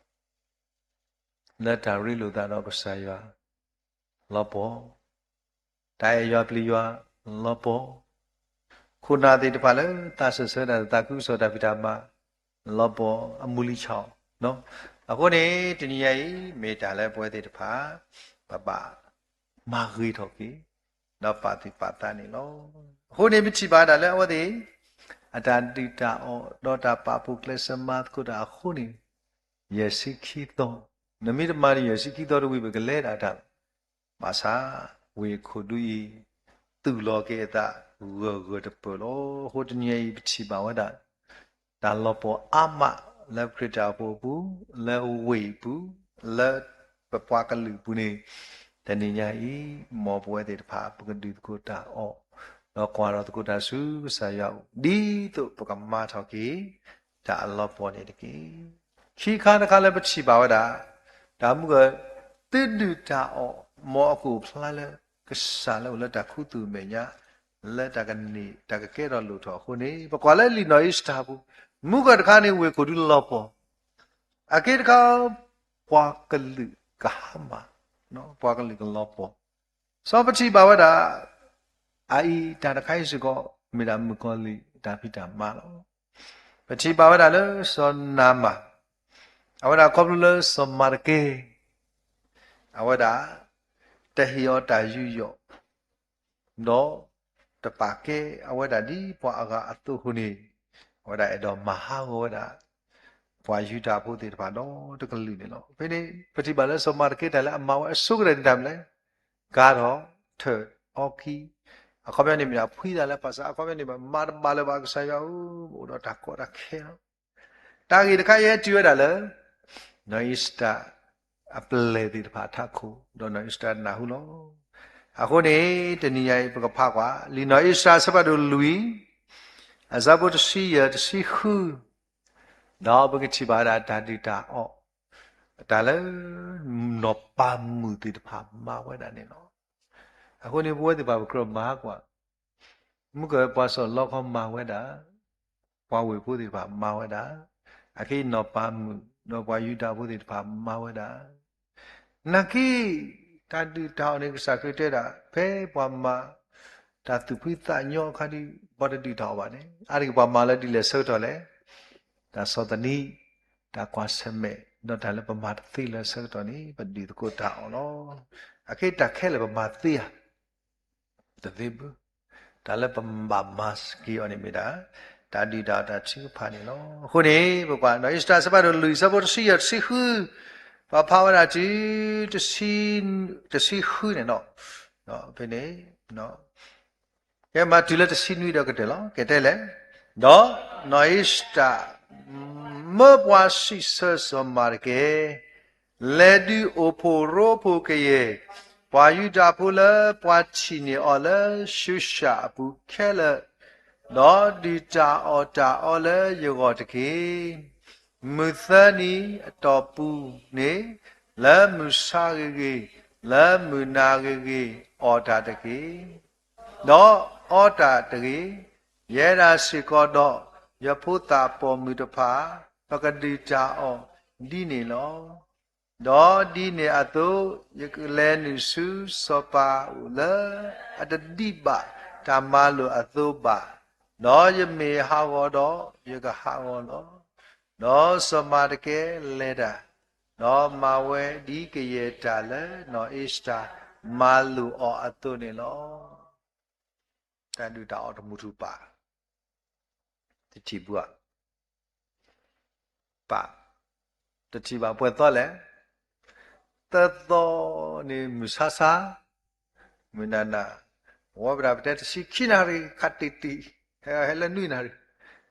လၢတၢ်ရ့လိာ်သးဒီးကစၢ်ယွၤ လီၤပှီၢ်, တၢ်အဲၣ်ယွၤပျံၤယွၤ လီၤပှီၢ်, ခိၣ်နၢ်သ့ၣ်တဖၣ်လၢသးစၢၢ်ဆၢတၢ် သးခုကစီၣ်တၢ်ဖံးတၢ်မၤ လီၤပှီၢ်အမူလံဆီၣ်, အဃိန့ၣ် တနံၤညါအံၤ မ့ၢ်တၢ်လၢပဝဲသ့ၣ်တဖၣ် ပဘၣ်မၤဂ့ၤထီၣ်က့ၤ ဒီးပာ်သူၣ်ပာ်သးန့ၣ်လီၤ. အဃိန့ၣ် ပထံၣ်ဘၣ်ဒၣ်လၢအဝဲသ့ၣ် အတၢ်ဒုၣ်တၢ်အီၣ် ဒီးတၢ်ပာ်ဖှိၣ်ကျဲးစၢးမၤသကိးတၢ်အဃိန့ၣ် ယဲၢ်ဆံခံသီ, နမ့ၢ်တမၤန့ၣ် ယဲၢ်ဆံခံသီတဝံၤ ပကလဲၤဒၣ်တၢ်လီၤ. ဘၣ်ဆၣ် ဝ့ၢ်ခိၣ်ဒူအံၤ သူၣ်လီၤက့ၤအသး ဂၢၢ်ဂၢၢ်တပၢၢ်လီၤ. အဃိတနံၤအံၤ ပထံၣ်ဘၣ်ဝဲဒၣ် တၢ်လီၤပှီၢ်အါမး လၢခရံာ်တၢ်အိၣ်ဖှိၣ်အပူၤ, လၢဝ့ၢ်အပူၤ, လၢပပှၤကလုာ်အပူၤန့ၣ်, တနံၤညါအံၤ မ်ပဝဲသ့ၣ်တဖၣ် ပကဒုးသကိးတၢ်အီၣ်, ဒီးကွၢ်ထီၣ်သကိးတၢ်ဆူကစၢ်ယွၤအအိၣ်, ဒ်သိးပကမၤထီၣ်က့ၤ တၢ်အလီၤပှီၢ်န့ၣ်တက့ၢ်. ခံခါတခါလၢပထံၣ်ဘၣ်ဝဲဒၣ် တၢ်မုၢ်ဂၢၢ် သုဒုၣ်တၢ်အီၣ် မ်အကအိၣ်ဖျါလၢ ကစၢ်လၢအိၣ်လၢတၢ်ခူသူၣ်မဲာ်ညါ, လၢတၢ်ကန့ၢ် တၢ်ကကဲထီၣ်လိၣ်ထီၣ်အဃိန့ၣ်, ပကွၢ်လၢလံာ်နီၢ်အ့စတၢၢ်အပူၤ, မုၢ်ဂၢၢ်တခါန့ၣ် ဝ့ၢ်ခိၣ်ဒူလီၤပှီၢ်, အက့တခါ ပှၤကလုာ်ကဟါမၢ်, ပှၤကလုာ်ကလီၤပှီၢ်, စီၤပထံၣ်ဘၣ်ဝဲဒၣ် အအံၤတၢ်တခါအံၤစ့ၢ်ကီး မ့ၢ်ဒၣ်မုၣ်ကီၤလံၢ်တၢ်ဖံးတၢ်မၤလီၤ. ပထံၣ်ဘၣ်ဝဲဒၣ်လၢစီၤနၤမၢ်, အဝဲဒၣ်ခီဖျိလၢစီၤမၤတကဲ အဝဲဒၣ် တဟ့ၣ်အီၤတၢ်ယူးယီၣ် ဒီးတပာ်ကဲအဝဲဒၣ်ဒ်ပှၤအဂၤအသိးအဃိန့ၣ်, အဝဲဒၣ်အဲၣ်ဒိးမၤဟးဂီၤဝဲဒၣ် ပှၤယူဒၤဖိသ့ၣ်တဖၣ်ဒီးတကလုာ်န့ၣ်လီၤ. ဖဲန့ၣ် ပထံၣ်ဘၣ်လၢစီၤမၤတကဲတၢ်လၢအမၤဝဲအဆိကတၢၢ်န့ၣ်တၢ်မနုၤလဲၣ်, ကၤထီၣ်ထၢၣ်အီခံ, အခီပညီန့ၣ်မ့ၢ်ဒၣ်ဖှံသးလၢပှၤစၢ်, အခီပညီန့ၣ်မ့ၢ်မၤတဘၣ်လၢၤဘၣ်ကစၢ်ယွၤဧၢ, အိၣ်ဒီးတၢ်ကီတၢ်ခဲလီၤ. တၢ်ဂ့ၢ်တခါအံၤဟဲတုၤဝဲဒၣ်လၢ နီၢ်အ့စတၢၢ် အပျဲၢ်သ့ၣ်တဖၣ်အထးခိၣ်, ဒီးနီၢ်အ့စတၢၢ်နၢ်ဟူလီၤ. အဃိန့ၣ် တနံၤညါအံၤ ပကဖးကွၢ် လံာ်နီၢ်အ့စတၢၢ်အဆၢဖးဒိၣ်လွံၢ်, အဆၢဖိတဆံယဲၢ် တဆံဃု, ဒီးပကထံၣ်ဘၣ်ဝဲဒၣ်တၢ်ဒုၣ်တၢ်အီၣ်, တၢ်လၢ နီၢ်ပၤမုၣ်သ့ၣ်တဖၣ်မၤဝဲဒၣ်န့ၣ်လီၤ. အဃိန့ၣ် ပဝဲသ့ၣ်တဖၣ်ပကြၢးမၤကွၢ် မုၢ်ကၢၢ်ပှၤစီၤလီခီမၤဝဲဒၣ်, ပှၤဝ့ၢ်ဖိသ့ၣ်တဖၣ်မၤဝဲဒၣ်, အခဲအံၤနီၢ်ပၤမုၣ် ဒီးပှၤယူဒၤဖိသ့ၣ်တဖၣ်မၤဝဲဒၣ်, နာ်က့ တၢ်ဒုၣ်တၢ်အီၣ်န့ၣ် ကစၢ်ခရံာ်တဲဒၣ် ဖဲပှၤမၤ တၢ်သူၣ်ဖှံသးညီအခါဒီး ပှၤတဒုၣ်တၢ်အီၣ်ဘၣ်န့ၣ် အါတက့ၢ်ပှၤမၤလၢဒ်လဲၣ်ဆၢကတီၢ်လဲၣ်, တၢ်ဆီၣ်သနံး, တၢ်ကွၢ်ဆၢၣ်မဲာ်, ဒီးတၢ်လၢပမၤတသ့လၢဆၢကတီၢ်န့ၣ် ပဒုၣ်သကိးတၢ်အီၣ်လီၤ. အခဲအံၤတၢ်ခဲလၢာ်ပမၤသ့ဧါ, တသ့ဘၣ်. တၢ်လၢပဘၣ်မၤက့ၤအီၤန့ၣ်မ့ၢ်ဒၣ် တၢ်ဒုၣ်တၢ်အီၣ်တၢ်ထုကဖၣ်န့ၣ်လီၤ. အဃိန့ၣ် ပကွၢ် နီၢ်အ့ၤစတၢၤ အဆၢဖးဒိၣ်လွံၢ် အဆၢဖိတဆံယဲၢ် တဆံဃု, ပဖးဝဲဒၣ်တုၤ တဆံဃုန့ၣ်လီၤ. ဖဲန့ၣ် ကဲမၤတုၤလၢတဆံနွံဒီးကတၢၢ်လီၤ. ကဲတဲလဲၣ်, ဒီးနီၢ်အ့ၤစတၢၤ မၢပှၤစံးဆၢစီၤမၤရကဲ လဲၤဒုးအိၣ်ဖှိၣ်ရိဖှိၣ်ကယဲၢ် ပှၤယူဒၤဖိလၢပှၤထံၣ်န့ၢ်အီၤလၢၡူၡၣ်အပူၤခဲလၢာ်, ဒီးဒုၣ်တၢ်အီၣ်တၢ်အီလၢယဂီၢ်တက့ၢ်. မုၢ်သၢနံၤအတီၢ်ပူၤန့ၣ် လၢမုၢ်ဆါဂ့ၤဂ့ၤ, လၢမုၢ်နၤဂ့ၤဂ့ၤ အီၣ်တၢ်တဂ့ၤ, ဒီးအီတၢ်တဂ့ၤ. ယဲဒၣ်စ့ၢ်ကီးဒီး ယဖိသၣ်ပိာ်မုၣ်တဖၣ် ပကဒုၣ်တၢ်အီၣ်ဒ်န့ၣ်လီၤ. ဒီးဒ်န့ၣ်အသိး ယကလဲၤနုာ်ဆူစီၤပၤအိၣ်လၢ အတဒံးဘၣ်တၢ်မၤလိာ်အသိးဘၣ်, ဒီးယမ့ၢ်ဟးဂီၤဒီး ယကဟးဂီၤလီၤ. ဒီးစီၤမၤရကဲလဲၤတၢ်, ဒီးမၤဝဲဒ်ကယဲၢ်တၢ်လၢနီၢ်အ့ၤစတၢၤမၤလိာ်အီၤအသိးန့ၣ်လီၤ. တၢ်ဒုၣ်တၢ်အီၣ်တမူထူၣ်ပာ် တထံၣ်ဘၣ် ပာ် တထံၣ်ဘၣ်ပှဲၤသီလဲၣ်. သၢသီန့ၣ် မုၢ်ဆါဆါ, မုၢ်နၤနၤ, ဝဲပဒၣ်ပတဲတဆံခံနၣ်ရံၣ် ခးတံၢ်တံၢ်, ဟဲဟဲလၢနွံနၣ်ရံၣ်,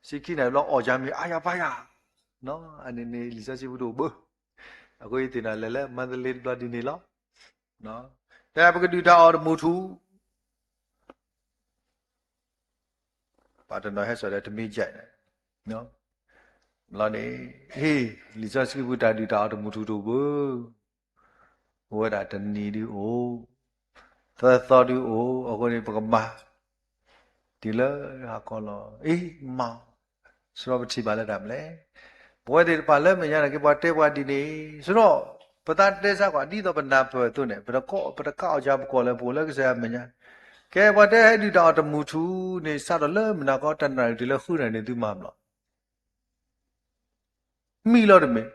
ဆံခံနၣ်ရံၣ်ဘျီအီၣ်ယၤမ့ၢ်အါယၤပါယၤ, အန့ၣ်န့ၣ် လံာ်စီဆှံပူၤတအိၣ်ဘၣ်. အဃိယသ့ၣ်နီၣ်လဲၤလၢ Mandalay တဘျီဒ်န့ၣ်လီၤ. တဲပကဒုၣ်တၢ်အီၣ်တမူထူၣ် ပှၤတနီၤဟဲစိာ်ဒီးတမ့ၢ်ကဲးန့ၣ်, လီၤန့ၣ်, ဟ့ၣ်, လံာ်စီဆှံပူၤတၢ်ဒုၣ်တၢ်အီၣ်တမူထူၣ်တအိၣ်ဘၣ်, အိၣ်ဝဲဒၣ်တနံၤဒုအိၣ်, သၢသီဒုအိၣ်, အဃိန့ၣ် ပကမၤ တုၤလၢဟါခီလီၤ. အ့ မၤ စရီပထံၣ်ဘၣ်လၢတၢ်မနုၤလဲၣ်. ပဝဲသ့ၣ်တဖၣ်လၢမဲာ်ညါန့ၣ်က့ ပှၤတဲပှၤဒ်န့ၣ်, စရီ ပသးတဲစ့ၢ်ကီး ဒ်သိးပနၢ်ပၢၢ်အသိးန့ၣ် ပတကးအီၣ်ကပူၤကီၢ်လၢပအိၣ်လၢကစၢ်ယွၤမဲာ်ညါ, ကဲပှၤတဲဟဲဒုၣ်တၢ်အီၣ်တမူထူၣ်န့ၣ် စးထီၣ်လၢမုၢ်နၤခီတနၣ်ရံၣ်တုၤလၢဃုနၣ်ရံၣ်န့ၣ် သုမၤမလီၤ မံလီၤတမ့ၢ်,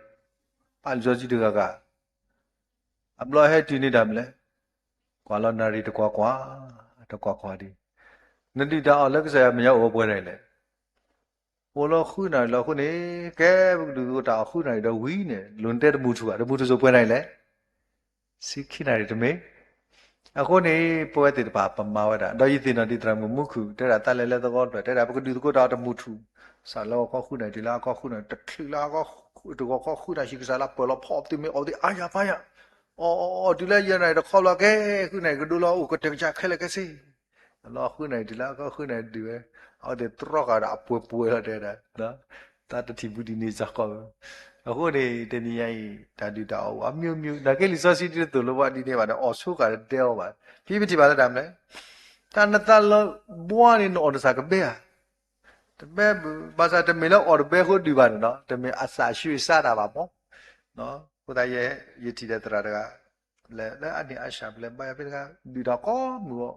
ပာ်လံာ်စီဆှံတဂၤဂၤ, အဘျီဟဲတုၤန့ၣ်တၢ်မနုၤလဲၣ်, ကွၢ်လီၤနၣ်ရံၣ်တကွၢ်ကွၢ်, တကွၢ်ကွၢ်ဒံး, နဒုၣ်တၢ်အီၣ်လၢကစၢ်ယွၤမဲာ်ညါအိၣ်ဝဲပှဲၤနၣ်ရံၣ်လဲၣ်. အိၣ်လီၤဃုနၣ်ရံၣ်လီၤအဃိန့ၣ်, ကဲပကဒုၣ်သကိးတၢ်အီၣ်ဃုနၣ်ရံၣ်ဒီးဝံၤန့ၣ် လိၣ်နတဲတမူထူၣ်ဘၣ်, တမူထူၣ်စိၤပှဲၤနၣ်ရံၣ်လဲၣ်. ဆံခံနၣ်ရံၣ်တမ့ၢ် အဃိန့ၣ် ပဝဲသ့ၣ်တဖၣ်ပမၤဝဲဒၣ် ဒီးယသ့ၣ်နီၣ်ဒ်သရၣ်မုၣ်မူခိၣ် တဲဒၣ်တၢ်လဲၤလၢသဝီတဖျၢၣ် တဲဒၣ်ပကဒုၣ်သကိးတၢ်အီၣ်တမူထူၣ်, စးလၢဂီၤခီဃုနၣ်ရံၣ်တုၤလၢဟါခီဃုနၣ်ရံၣ် တချုးလၢဟါခီတဂီၤခီဃုနၣ်ရံၣ် ကစၢ်လၢပၢၢ်လီၤဖီအီၣ်သုမ့ၢ်အီၣ်သ့ၣ်အါယၤပါယၤ, အီၣ်အီၣ်အီၣ်တုၤလၢယဲၢ်နၣ်ရံၣ်တခီဘျီကဲ ဃုနၣ်ရံၣ်ကဒိလီၤအိၣ်ကတၢၢ်ကစၢ်ခဲလၢာ်ခဲဆ့ လီၤဃုနၣ်ရံၣ်တုၤလၢဟါခီဃုနၣ်ရံၣ်ဒုးဝဲ, အဝဲသ့ၣ်တြီဃာ်ဒီးအပှဲၤပှဲၤလီၤတဲဒၣ် သးတထံၣ်ဘူးဒ်န့ၣ်စ့ၢ်ကီး, အဃိန့ၣ် တနံၤညါအံၤ တၢ်ဒုၣ်တၢ်အီၣ်အိၣ်အမျိုးမျိုး နာ်က့လံာ်စီဆှံဒ်သိးလိာ်ဘၣ်ဒ်န့ၣ်ဘၣ်ဒီး အီၣ်ဆိဃာ်ဒီးတဲအီၤဘၣ်, ဖဲပထံၣ်ဘၣ်လၢတၢ်မနုၤလဲၣ်, တၢ်နသးလီၤဘှါန့ၣ် နအီၣ်နသးကဘဲဧါ, တဘဲဘၣ်ဆၣ် တမ့ၢ်လၢအီၣ်တဘဲဃိဒုးဘၣ်န့ၣ်ဒီး တမ့ၢ်အသးဆှံစၢ်တၢ်ဘၣ်မး, အဃိသတးယဲ ယထံၣ်ဒီးသရၣ်တဂၤ လၢအန့ၣ်အါစှၤပလဲၤဘါယွၤဖဲတဂၤ ဒုၣ်တၢ်ကိးမုၢ်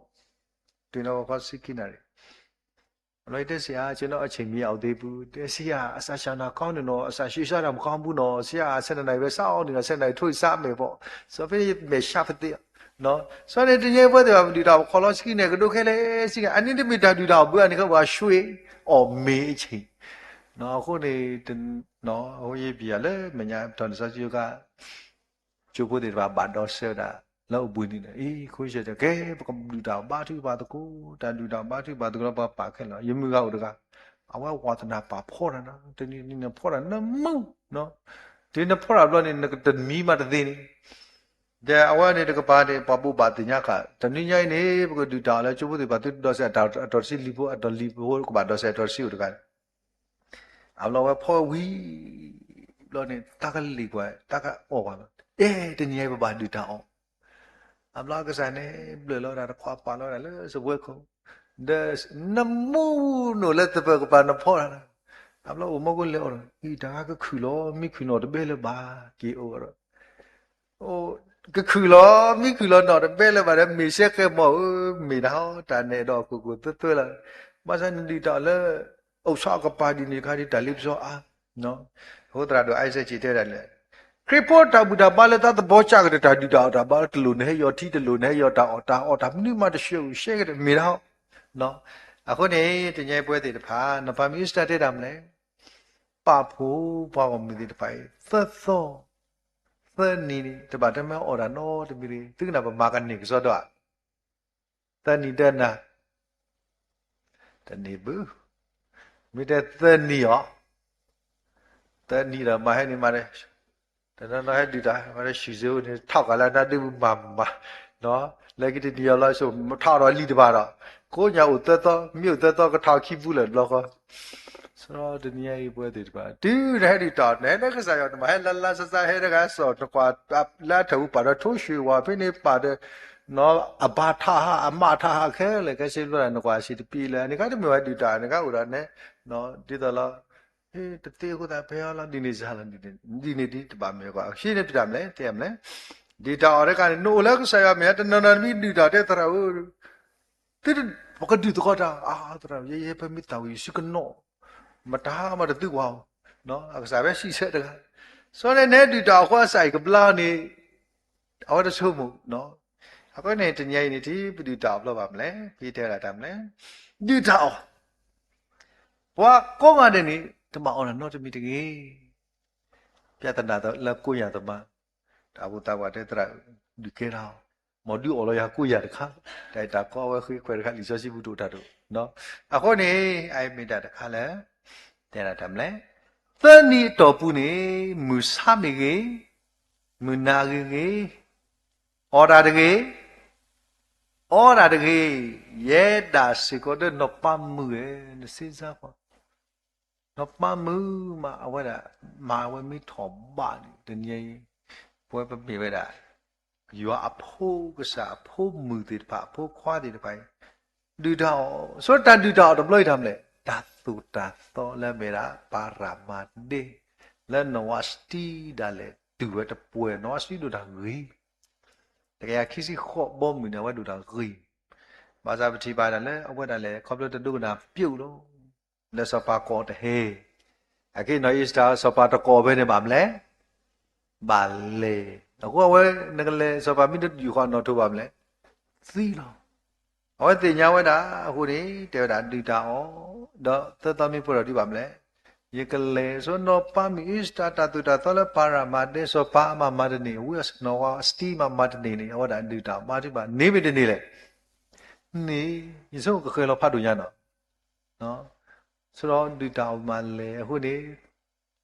ဂီၤ တုၤလၢဂီၤခီဆံခံနၣ်ရံၣ် အလီၢ်အံၤတဲစ့ၢ်ဧါ ကျွန်တော်အချိန်မီအောင်သေးဘူး တဲစ့ၢ်ဧါ အသးဆၣ်နၤကောင်းနေနော် အသးရှည်စားတာမကောင်းဘူးနော် ဆရာဆယ်နှစ်နာရီပဲစောင့်နေနော် ဆယ်နှစ်နာရီထိုးစားမယ်ပေါ့ ဆိုတော့ဖဲမဲာ်ရှပ်ဖသ့နော် ဆိုတော့တညဲပွဲတွေပါမဒုတာခီလီဆှံန့ၣ်ကဒိခဲလဲဆှံန့ၣ် အနည်းတမီတၢ်ဒုတာဘုအနည်းကဘွားရွှေ အော်မေးအချိန် နော် အဃိန့ၣ် နော် အဃိယဘံယၤလၢမဲာ်ညါပတီၢ်န့ၣ်စီဆှံယိၤကါ ကၠိဖိသ့ၣ်တဖၣ်ဘၣ်ဒီးစဲဝဲဒၣ် လၢအိၣ်ဘှံးနံၤန့ၣ် အံၤ ခိၣ်ယဲၢ်တဲ ကဲ ပကဒုးတၢ်ဘါထုကဖၣ်သကိး တၢ်ဒုးတၢ်ဘါထုကဖၣ်သကိးလၢပှၤပာ်ခဲလၢာ် ယမုၢ်ဂၤအိၣ်တဂၤ အဝဲဝးသနာ်ပာ်ဖှီၣ်တၢ်နီၤ တနံၤနံၤနဖှီၣ်တၢ်နမုၢ်နီၤ တုၤနဖှီၣ်တၢ်ဘျီန့ၣ် နကတမံၤမးတသ့န့ၣ် ဒီးအဝဲန့ၣ်တကပၤန့ၣ် ပှၤဘိးဘၣ်သ့ၣ်ညါဃာ် တနွံညါအံၤန့ၣ် ပကဒုးတၢ်အီၤလၢကၠိဖိသ့ၣ်တဖၣ်သုတဒိးစဲးအတီၤတဆံလံာ်ဖိ အတီၤလံာ်ဖိကဘၣ်ဒိးစဲးအတီၤတဆံအိၣ်တဂၤန့ၣ် အဘျီဝဲဖီဝဲဝံၤ ဘျီန့ၣ် တၢ်ကလံၤကွၢ် တၢ်ကအီၣ်ကွၢ်လီၤ အဲ တနံၤညါအံၤပဘၣ်ဒုးတၢ်အီၤ အဘျီကစၢ်န့ၣ် ဘျၢၣ်လီၤဝဲဒၣ်တခွးပာ်လီၤဝဲဒၣ်လၢစပွဲခိၣ် ဒီးနမူနိၣ်လၢသပၢၤကပၤနဖီတၢ်လီၤ အဘျီအိၣ်မီၢ်ကိလဲၤအီၤဒီး အံၤတၢ်ဂၤကခုၣ်လီၤ မ့ၢ်ခုၣ်နီၣ်တဘဲလၢၤဘၣ် က့ၤအိၣ်ဒီး ကခုၣ်လီၤ မ့ၢ်ခုၣ်လီၤနီၣ်တဘဲလၢၤဘၣ်ဒီး မ့ၢ်စဲဃဲမီၢ်ဧၢ မ့ၢ်တၢ်ဟီ တၢ်နဲၣ်ဒီးအခိၣ်ခိၣ်သွဲသွဲလီၤ ဘၣ်ဆၣ်နဒုးတၢ်အီၤလၢ အိၣ်ဆီအကပၤဒ်န့ၣ်တခါဒ်တၢ်လ့ပစီအါ အဃိသရၣ်ဒိၣ်အါစဲးက့ၤတဲဒၣ်လဲၣ် ခရံာ်ဖိတၢ်ဘူၣ်တၢ်ဘါလၢတၢ်သဘီကၢ်ကတၢၢ်တၢ်ဒုးတၢ်အီၣ်တၢ်ဘါ တလိၣ်နဟဲယီၤထံ တလိၣ်နဟဲယီၤတၢ်အီၣ်တၢ်အီတၢ်မနုၤမးတဆှၢအုၣ်ရှဲက့ၤတမ့ၢ်တၢ်ဟီ အဃိန့ၣ် တနံၤအံၤပဝဲသ့ၣ်တဖၣ် နီၢ်ပၤမ့ၢ်အူစတၢတဲတၢ်မနုၤလဲၣ်, ပာ်ဖှိၣ်ပှၤဂီၢ်မုၢ်သ့ၣ်တဖၣ်အံၤ သၢသီ သၢနံၤန့ၣ် တဘၣ်တမ့ၢ်အီၣ်တၢ်နီတမံၤတဂ့ၤ, သုကနၣ်ပမၤကန့ၢ်ကစီဒီဧါ, သၢနံၤတနၤ တန့ၢ်ဘၣ်, မ့ၢ်တဲသၢနံၤအီၤ, သၢနံၤဒီးမၤဟဲန့ၣ်မး, တနီၤနီၤဟဲဒုၣ်တၢ် မၤတၢ်ဆံၣ်စ့အိၣ်န့ၣ် ထီၣ်ကးလၢနၢ်ဒုးမၤမး, လၢခံတနံၤအီၤလီၤဆိ ထီၣ်ဒီးလံာ်တဘၣ်ဒီး ကိးညါအိၣ်သၢသီ မ့ၢ်အိၣ်သၢသီကထီၣ်ခံပူလၢာ်တဘျီဃီ စီတနံၤအံၤပဝဲသ့ၣ်တဖၣ် တုၤနဟဲဒုၣ်တၢ်အီၣ် နဟဲလၢကစၢ်ယွၤ နမၤဟဲလၢလၢဆးဆး ဟဲတဂၤစီၣ် နကွၢ်လၢအထၢၣ်ပူၤပာ်ဒီးထိၣ်ဆှံဝါ ဖဲန့ၣ်ပာ်ဒီး အဘါထးဟး အမးထးဟးခဲလၢာ် ကဲစ့ဖျိတၢ် နကွၢ်စံးတပံလၢ အန့ၣ်ကါတမ့ၢ်ဝဲဒုၣ်တၢ် နကါအိၣ်ဒီးနဲ ဒ်သိးလီၤ တသ့အဃိသတးဖဲအီၤလီၤ ဒ်န့ၣ်စ့ၢ်လီၤ ဒ်န့ၣ်ဒ်တဘၣ်မ့ၢ်ကွၢ် ဟံးန့ၢ်ဒုၣ်တၢ်မလဲၣ် တဲမလဲၣ် ဒုၣ်တၢ်အီၣ်တခါန့ၣ် နအိၣ်လၢကစၢ်ယွၤမဲာ်ညါ တနီၤနီၤတမံၤဒုၣ်တၢ်တဲသရၣ်ဧၢ သုပကဒုၣ်သကိးတၢ် အါသရၣ် ယဲယဲဖဲမ့ၢ်သးဝံၤယစုကနီၣ် မတၤမၤတသုကွၢ်အီၤ အကစၢ်ဖဲစံးဆၢတဂၤ စီၤန့ၣ်နဲဒုၣ်တၢ်အီၣ်ဃိအစၢ်အံၤကဘျါန့ၣ် အဝဲတဆိကမိၣ် အဃိန့ၣ် တနံၤအံၤန့ၣ် ထံပဒုၣ်တၢ်အီၣ်ဘျီဘၣ်မလဲၣ် ဖဲတဲဝဲဒၣ်တၢ်မလဲၣ် ဒုၣ်တၢ်အီၣ် ပှၤကိးဂၤဒဲးန့ၣ် တဘၣ်အီၣ်တၢ်နီတမံၤတဂ့ၤ ပြဿနာလၢကိးညါသမါ တၢ်အိၣ်သးပှၢ်တဲသရၣ် ဒုးကဲတၢ်အီၣ် မ်ဒုးအီၣ်လီၤယၤကိးယၤတခါ တၢ်အံၤတၢ်ကီဝဲဃ့ခွဲးတခါ လံာ်စီဆှံပူၤတအိၣ်တၢ်တအိၣ် အဃိန့ၣ် အအံၤမ့ၢ်တၢ်တခါလၢ တဲဒၣ်တၢ်မလဲၣ် သၢနံၤအတီၢ်ပူၤန့ၣ် မုၢ်ဆါမ့ၢ်ဂ့ၤ မုၢ်နၤဂ့ၤဂ့ၤ အီၣ်တၢ်တဂ့ၤ အီတၢ်တဂ့ၤ ယဲဒၣ်စ့ၢ်ကီးဒီးနီၢ်ပၤမုၣ်ဧၢ နစ့စါကွၢ် နီၢ်ပၤမုၣ်မး အဝဲဒၣ် မၤဝဲမ့ၢ်ထီၣ်ဘးန့ၣ် တနံၤအံၤ ပဝဲပမ့ၢ်ဝဲဒၣ် ယွၤအဖိကစၢ်အဖိမုၣ်သ့ၣ်တဖၣ် အဖိခွါသ့ၣ်တဖၣ်အံၤ ဒုၣ်တၢ်အီၣ် ဆိတၢ်ဒုၣ်တၢ်အီၣ်တဘျီအံၤတၢ်မလဲၣ် တၢ်သိၣ်တၢ်သီလၢမ့ၢ်ဒၣ် ပၤရမၤဒ့ လၢနီၢ်ဝါစတံဒၣ်လဲာ် တုၤဝဲတပှဲၤ နီၢ်ဝါစတံဒိၣ်တၢ်ဂ့ၤ တကယၤခံဆံဃိးဘီမုၢ်န့ၣ် အဝဲဒိၣ်တၢ်ဂ့ၤ ဘၣ်ဆၣ်ပထံၣ်ဘၣ်ဒၣ်လၢအဝဲဒၣ်လဲာ် ခီဖျိတဒိကနၣ်ပျိလီၤ လၢစီၤပၤကိးတဟဲ အခဲအံၤနီၢ်အ့ၤစတၢ် စီၤပၤတကိးဖဲန့ၣ်ဘၣ်မလဲၣ် ဘၣ်လဲၤ အဃိအဝဲ နကလဲၤ စီၤပၤမ့ၢ်တယူာ်ဃီနီၣ်ထိးဘၣ်မလဲၣ် သံလီၤ အဝဲသ့ၣ်ညါဝဲဒၣ်အဃိန့ၣ် တဲဝဲဒၣ်ဒုၣ်တၢ်အီၣ် ဒီးသၢသီမ့ၢ်ပှဲၤထီၣ်ဒံးဘၣ်မလဲၣ် ယကလဲၤ ဆိနီၢ်ပၤမုၣ်အ့ၤစတၢ် တၢ်သိၣ်တၢ်သီလၢပၤရမၤဒ့ စီၤပၤအမၤမၤတန့ၢ် ဝံနီၢ်ဝါစတံမၤမၤတန့ၢ်န့ၣ် အဝဲဒၣ်ဒုၣ်တၢ်အီၣ်ဘါထုကဖၣ်န့ၢ်မ့ၢ်တန့ၢ်လဲၣ် န့ၣ် ယဆိကမိၣ်ကဃဲၤလီၤဖးဒိၣ်ညါနီၤ ဆိဒီးဒုၣ်တၢ်အီၣ်မၤလဲၤအဃိန့ၣ်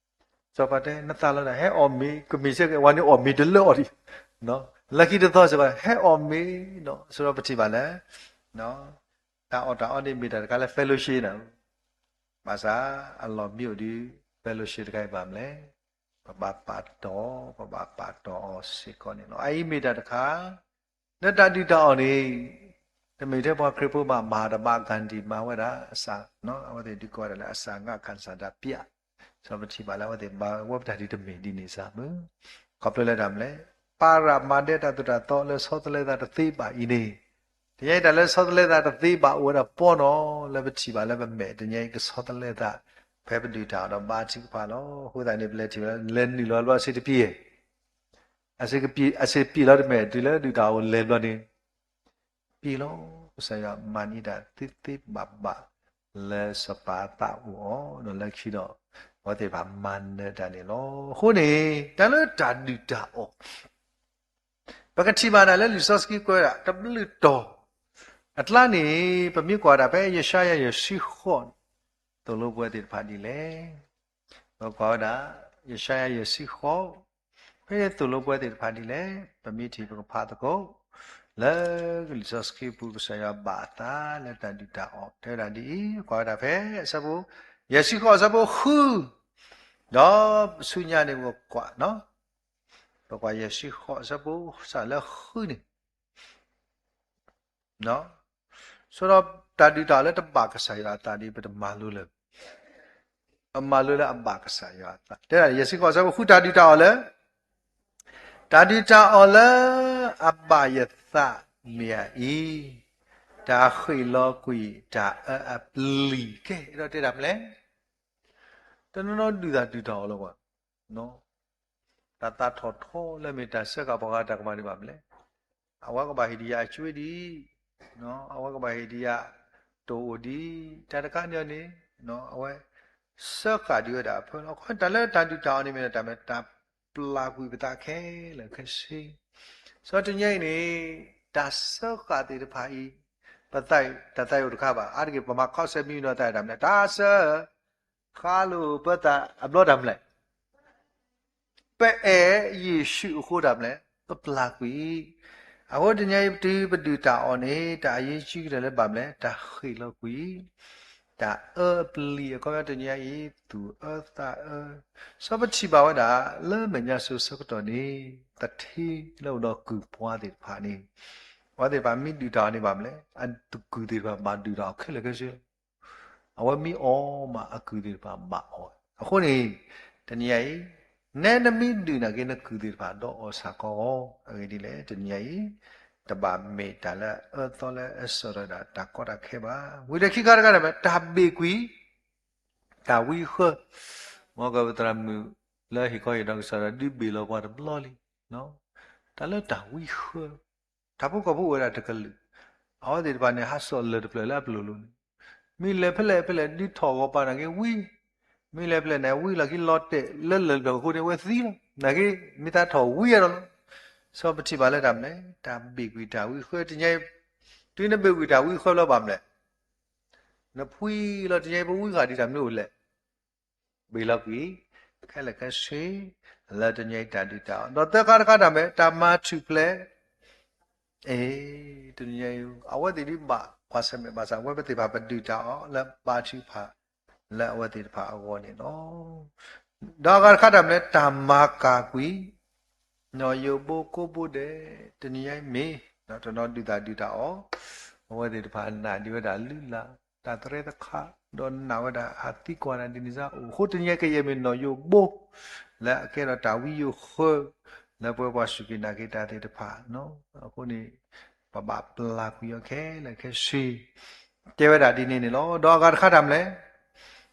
စီၤပၤတဲ နသးလီၤဒၣ် ဟဲအီၣ်မ့ၤ ကမ့ၢ်စ့ၢ်ကီး ဝဲန့ၣ်အီၣ်မ့ၤတလၢအီၤဒံး လၢခံတသီစ့ၢ်ကီး ဟဲအီၣ်မ့ၤနီၤ ဆိဒီးပထံၣ်ဘၣ်လၢ တၢ်အီၣ်တၢ်အီန့ၣ်မ့ၢ်တၢ်တခါလၢ fellowship နီၤ ဘၣ်ဆၣ်အလီၢ်မံအိၣ်ဒံး fellowship တခါအံၤဘၣ်မလဲၣ် ပဘၣ်ပာ်တီၢ် ပဘၣ်ပာ်တီၢ်အီၤစ့ၢ်ကီးန့ၣ်လီၤ. အအံၤမ့ၢ်တၢ်တခါ လၢတၢ်ဒုၣ်တၢ်အီၣ်န့ၣ် တမ့ၢ်ထဲပှၤခရံာ်ဖိဘၣ် မၤတဘၣ် ကၣ်ဒံၣ်မၤဝဲဒၣ်အစၢ် အဝဲသ့ၣ်ဒုးကိးဝဲဒၣ်လၢအစၢ်ငၣ် ကၣ်စၢ်ဒၣ်ပျၢ် စီၤပထံၣ်ဘၣ်လၢအဝဲသ့ၣ်ဘၣ်ဝဲပတၢ်ဒ်တမ့ၢ်ဒ်န့ၣ်စၢ်မုၢ် ခီဖျိလၢတၢ်မလဲၣ် ပၤရမၤဒ့တၢ်သိၣ်တၢ်သီလၢဆီတလဲသးတသ့ဘၣ်အံၤန့ၣ် တညါအံၤတၢ်လၢဆီတလဲသးတသ့ဘၣ်အိၣ်ဝဲဒၣ်ပီနီၤ လၢပထံၣ်ဘၣ်လၢပမဲာ်တညါအံၤကဆီတလဲသး ဖဲပဒုၣ်တၢ်အီၣ်ဒီးဘါထုကဖၣ်လီၤ. အဃိသတးန့ၣ် ပလဲၤထံၣ်ဝဲလၢလဲၤနုာ်လီၤဘျီအဆ့တပံၤ အဆ့ကပံၤလီၤတမဲာ် တုၤလၢဒုၣ်တၢ်အီၣ်လဲၤဘျီန့ၣ် ပံၤလီၤ ကစၢ်ယွၤမၤန့ၢ်တၢ်သ့သ့ဘၣ်ဘၣ် လၢစီၤပၤအသးအိၣ်အီၤဒီးလၢခံဒီး အဝဲသ့ၣ်တဖၣ်မၤနၢၤတၢ်န့ၣ်လီၤ. အဃိန့ၣ် တၢ်လၢတၢ်ဒုၣ်တၢ်အီၣ် ပကထံၣ်ဘၣ်ဒၣ်လၢလံာ်စီဆှံကွဲးဒၣ် တဘျုးတီၤ အကျါန့ၣ် ပမ့ၢ်ကွၢ်ဒၣ်ဖဲယၡါယၤယဲၢ်ဆံဃိး သိၣ်လိပဝဲသ့ၣ်တဖၣ်ဒ်လဲၣ် ပကွၢ်ဝဲဒၣ် ယၡါယၤယဲၢ်ဆံဃိး ဖဲသိၣ်လိပဝဲသ့ၣ်တဖၣ်ဒ်လဲၣ် ပမ့ၢ်ထံၣ်ပကဖးသကိး လၢလံာ်စီဆှံပူၤ ကစၢ်ယွၤဘၣ်အသးလၢတၢ်ဒုၣ်တၢ်အီၣ် တဲဝဲဒၣ်ဒ်အံၤ ကွၢ်ဝဲဒၣ်ဖဲအဆၢဖိ ယဲၢ်ဆံဃိးအဆၢဖိဃု ဒီးဆူညါန့ၣ်ပကကွၢ် ပကွၢ်ယဲၢ်ဆံဃိးအဆၢဖိစးလၢဃုန့ၣ် ဆိဒီးတၢ်ဒုၣ်တၢ်အီၣ်လၢတဘၣ်ကစၢ်ယွၤအသးဒီး ပတမၤလိလၢ အမၤလိလၢအဘၣ်ကစၢ်ယွၤအသး တဲဒၣ်ယဲၢ်ဆံဃိးအဆၢဖိဃု တၢ်ဒုၣ်တၢ်အီၣ်လၢ တၢ်ဒုၣ်တၢ်အီၣ်လၢအဘၣ်ယသးမ့ၢ်အအံၤ, တၢ်ဃ့ၢ်လီၤကွံာ်တၢ်အၢအပျံၤကဲ, အဲၣ်ဒိးတဲတၢ်မနုၤလဲၣ်, တနီၤနီၤဒုၣ်တၢ်ဒုၣ်တၢ်အီၣ်လၢပှၤ တၢ်သးထီၣ်ထီလၢမ့ၢ်တၢ်စၢဃာ်ပှၤဂၤတၢ်ကမၣ်ဒံးဘၣ်မနုၤလဲၣ်, အဝဲကဘၣ်ဟ့ၣ်ဒံးယၤအကၠွ့ဒံး, အဝဲကဘၣ်ဟ့ၣ်ဒံးယၤ တအိၣ်ဒံး, တၢ်တခါန့ၣ်န့ၣ် အဝဲ စၢဃာ်ဒံးဝဲဒၣ်အဖၢလီၤ. အခီတၢ်လၢတၢ်ဒုၣ်တၢ်အီၣ်န့ၣ်မ့ၢ်ဒၣ်တၢ်မ့ၢ်တၢ်ပျၢ်ကွံာ်ပသးခဲလၢာ်ခဲဆ့. စီၤတနံၤအံၤန့ၣ် တၢ်စၢဃာ်သ့ၣ်တဖၣ်အံၤ ပသး တၢ်သးအိၣ်တခါဘၣ်. အါတက့ၢ်ပမၤခီဆၢမံနီၤသးတၢ်မနုၤလဲၣ်, တၢ်စၢဃာ်လိာ်ပသးအဘျီတၢ်မနုၤလဲၣ် ပအဲၣ်ယ့ၣ်ၡူးအဃိတၢ်မနုၤလဲၣ်, ပပျၢ်ကွံာ်. အဃိတနံၤအံၤတုၤပဒုၣ်တၢ်အီၣ်န့ၣ် တၢ်အရေးကြီးကတၢၢ်လၢဘၣ်မနုၤလဲၣ်, တၢ်ဃ့ၢ်လီၤကွံာ်, တၢ်အၢအပျံၤ အခီပညီတနံၤအံၤ သူၣ်အၢသးအၢ. စီၤပထံၣ်ဘၣ်ဝဲဒၣ် လၢမဲာ်ညါစိၤဆၢကတီၢ်န့ၣ် သထ့လၢအိၣ်ဒီးကုၢ်ပှၤသ့ၣ်တဖၣ်န့ၣ် အဝဲသ့ၣ်တဖၣ်မ့ၢ်ဒုၣ်တၢ်အီၣ်န့ၣ်ဘၣ်မနုၤလဲၣ်, အကုၢ်သ့ၣ်တဖၣ်ဘၣ်ဒုၣ်တၢ်အီၣ်ခဲလၢာ်ခဲဆ့ အဝဲမ့ၢ်အီၣ်မးအကုၢ်သ့ၣ်တဖၣ်ဘၣ်အီၣ်. အဃိန့ၣ် တနံၤအံၤ နဲနမ့ၢ်ဒုၣ်နာ်က့ နကုၢ်သ့ၣ်တဖၣ်ဒီးအီၣ်ဆၣ်ကီအီၤ, အဂ့ၢ်ဒ်လဲၣ် တနံၤအံၤ တဘၣ်မ့ၢ်တၢ်လၢအအၢသီလၢအအၢစီၣ်တၢ်ဒီးတၢ်ကီတၢ်ခဲဘၣ်. ဝံၤဒီးခံခါတခါတၢ်မနုၤလဲၣ်, တၢ်ဘ့ၣ်ကွံာ် တၢ်ဝံဃၢ, မ်ကပသရၣ်မုၣ်လၢဟ့ၣ်ခီဟ့ၣ်နီၤကစၢ်ဒီးဒုးဘ့ၣ်လီၤပှၤတဘျီလံ တၢ်လၢတၢ်ဝံဃၢ, တၢ်ဖိကီၢ်ဖိအိၣ်ဝဲဒၣ်တကလုာ်, အဝဲသ့ၣ်တဖၣ်န့ၣ် ဟးစိာ်လၢၢ်တဖျၢၣ်လၢအပျိာ်လိၤန့ၣ်, မ့ၢ်လဲၤဖဲလဲၣ်ဖဲလဲၣ် ဒုးထီၣ်ဂီၤပာ်နာ်က့ဝံ, မ့ၢ်လဲၤဖဲလဲၣ်န့ၣ် ဝံလီၤက့ၤလီၤတဲာ်လၢလၢၢ်တဖျၢၣ်အဃိန့ၣ် အဝဲသံလီၤ. နာ်က့ မ့ၢ်သးထီၣ်ဝံအါဒီးလီၤ. စီၤပထံၣ်ဘၣ်လၢတၢ်မနုၤလဲၣ်, တၢ်ဘ့ၣ်ကွံာ်တၢ်ဝံဃၢတနံၤအံၤ, တုၤနဘ့ၣ်ကွံာ်တၢ်ဝံဃၢလီၤဘၣ်မနုၤလဲၣ် နဖှံလီၤတနံၤအံၤ ပဝံဃာ်ဒံးတၢ်မနုၤအိၣ်လဲၣ် ဘ့ၣ်လီၤကွံာ် ခဲလၢာ်ခဲဆ့ လၢတနံၤအံၤတၢ်ဒုၣ်တၢ်အီၣ်. ဒီးသၢခါတခါတၢ်မနုၤလဲၣ်, တၢ်မၤထုးဖျဲး, အ့ တနံၤအံၤ အဝဲသ့ၣ်ဒ်ဘၣ်ကွၢ်ဆၢၣ်မဲာ်ဘၣ်ဆၣ် အဝဲသ့ၣ်တဖၣ်ပဒုၣ်တၢ်အီၣ်လၢဘါထုကဖၣ်လၢအဝဲသ့ၣ်တဖၣ်အဂီၢ်န့ၣ်လီၤ. ဒီးအဂၤတခါတၢ်မနုၤလဲၣ်, တၢ်မၤကၢ်ကွံာ် နီၢ်ယိးဘိကိးဘိဒဲး, တနံၤအံၤမ့ၢ် တနီၤဒုၣ်တၢ်ဒုၣ်တၢ်အီၣ်, အဝဲသ့ၣ်တဖၣ်နာ်ဒံးဝဲဒၣ်လုၢ်လၢ် တၢ်သရၢသခါ, ဒီးနာ်ဝဲဒၣ်အသံကွၢ်ဒၣ်ဒ်န့ၣ်စ့ၢ်အိၣ်အဃိ တနံၤအံၤကယဲၢ်မ့ၢ်နီၢ်ယိးဘိ လၢအကဲထီၣ်တၢ်ဝံယိးဃၢ လၢပဝဲပှၤစူၢ်က့ၤနာ်က့ၤတၢ်သ့ၣ်တဖၣ်, အဃိန့ၣ် ပဘၣ်ပျၢ်ကွံာ်အီၤခဲလၢာ်ခဲဆ့ တဲဝဲဒၣ်ဒ်န့ၣ်န့ၣ်လီၤ. ဒီးအဂၤတခါတၢ်မနုၤလဲၣ်,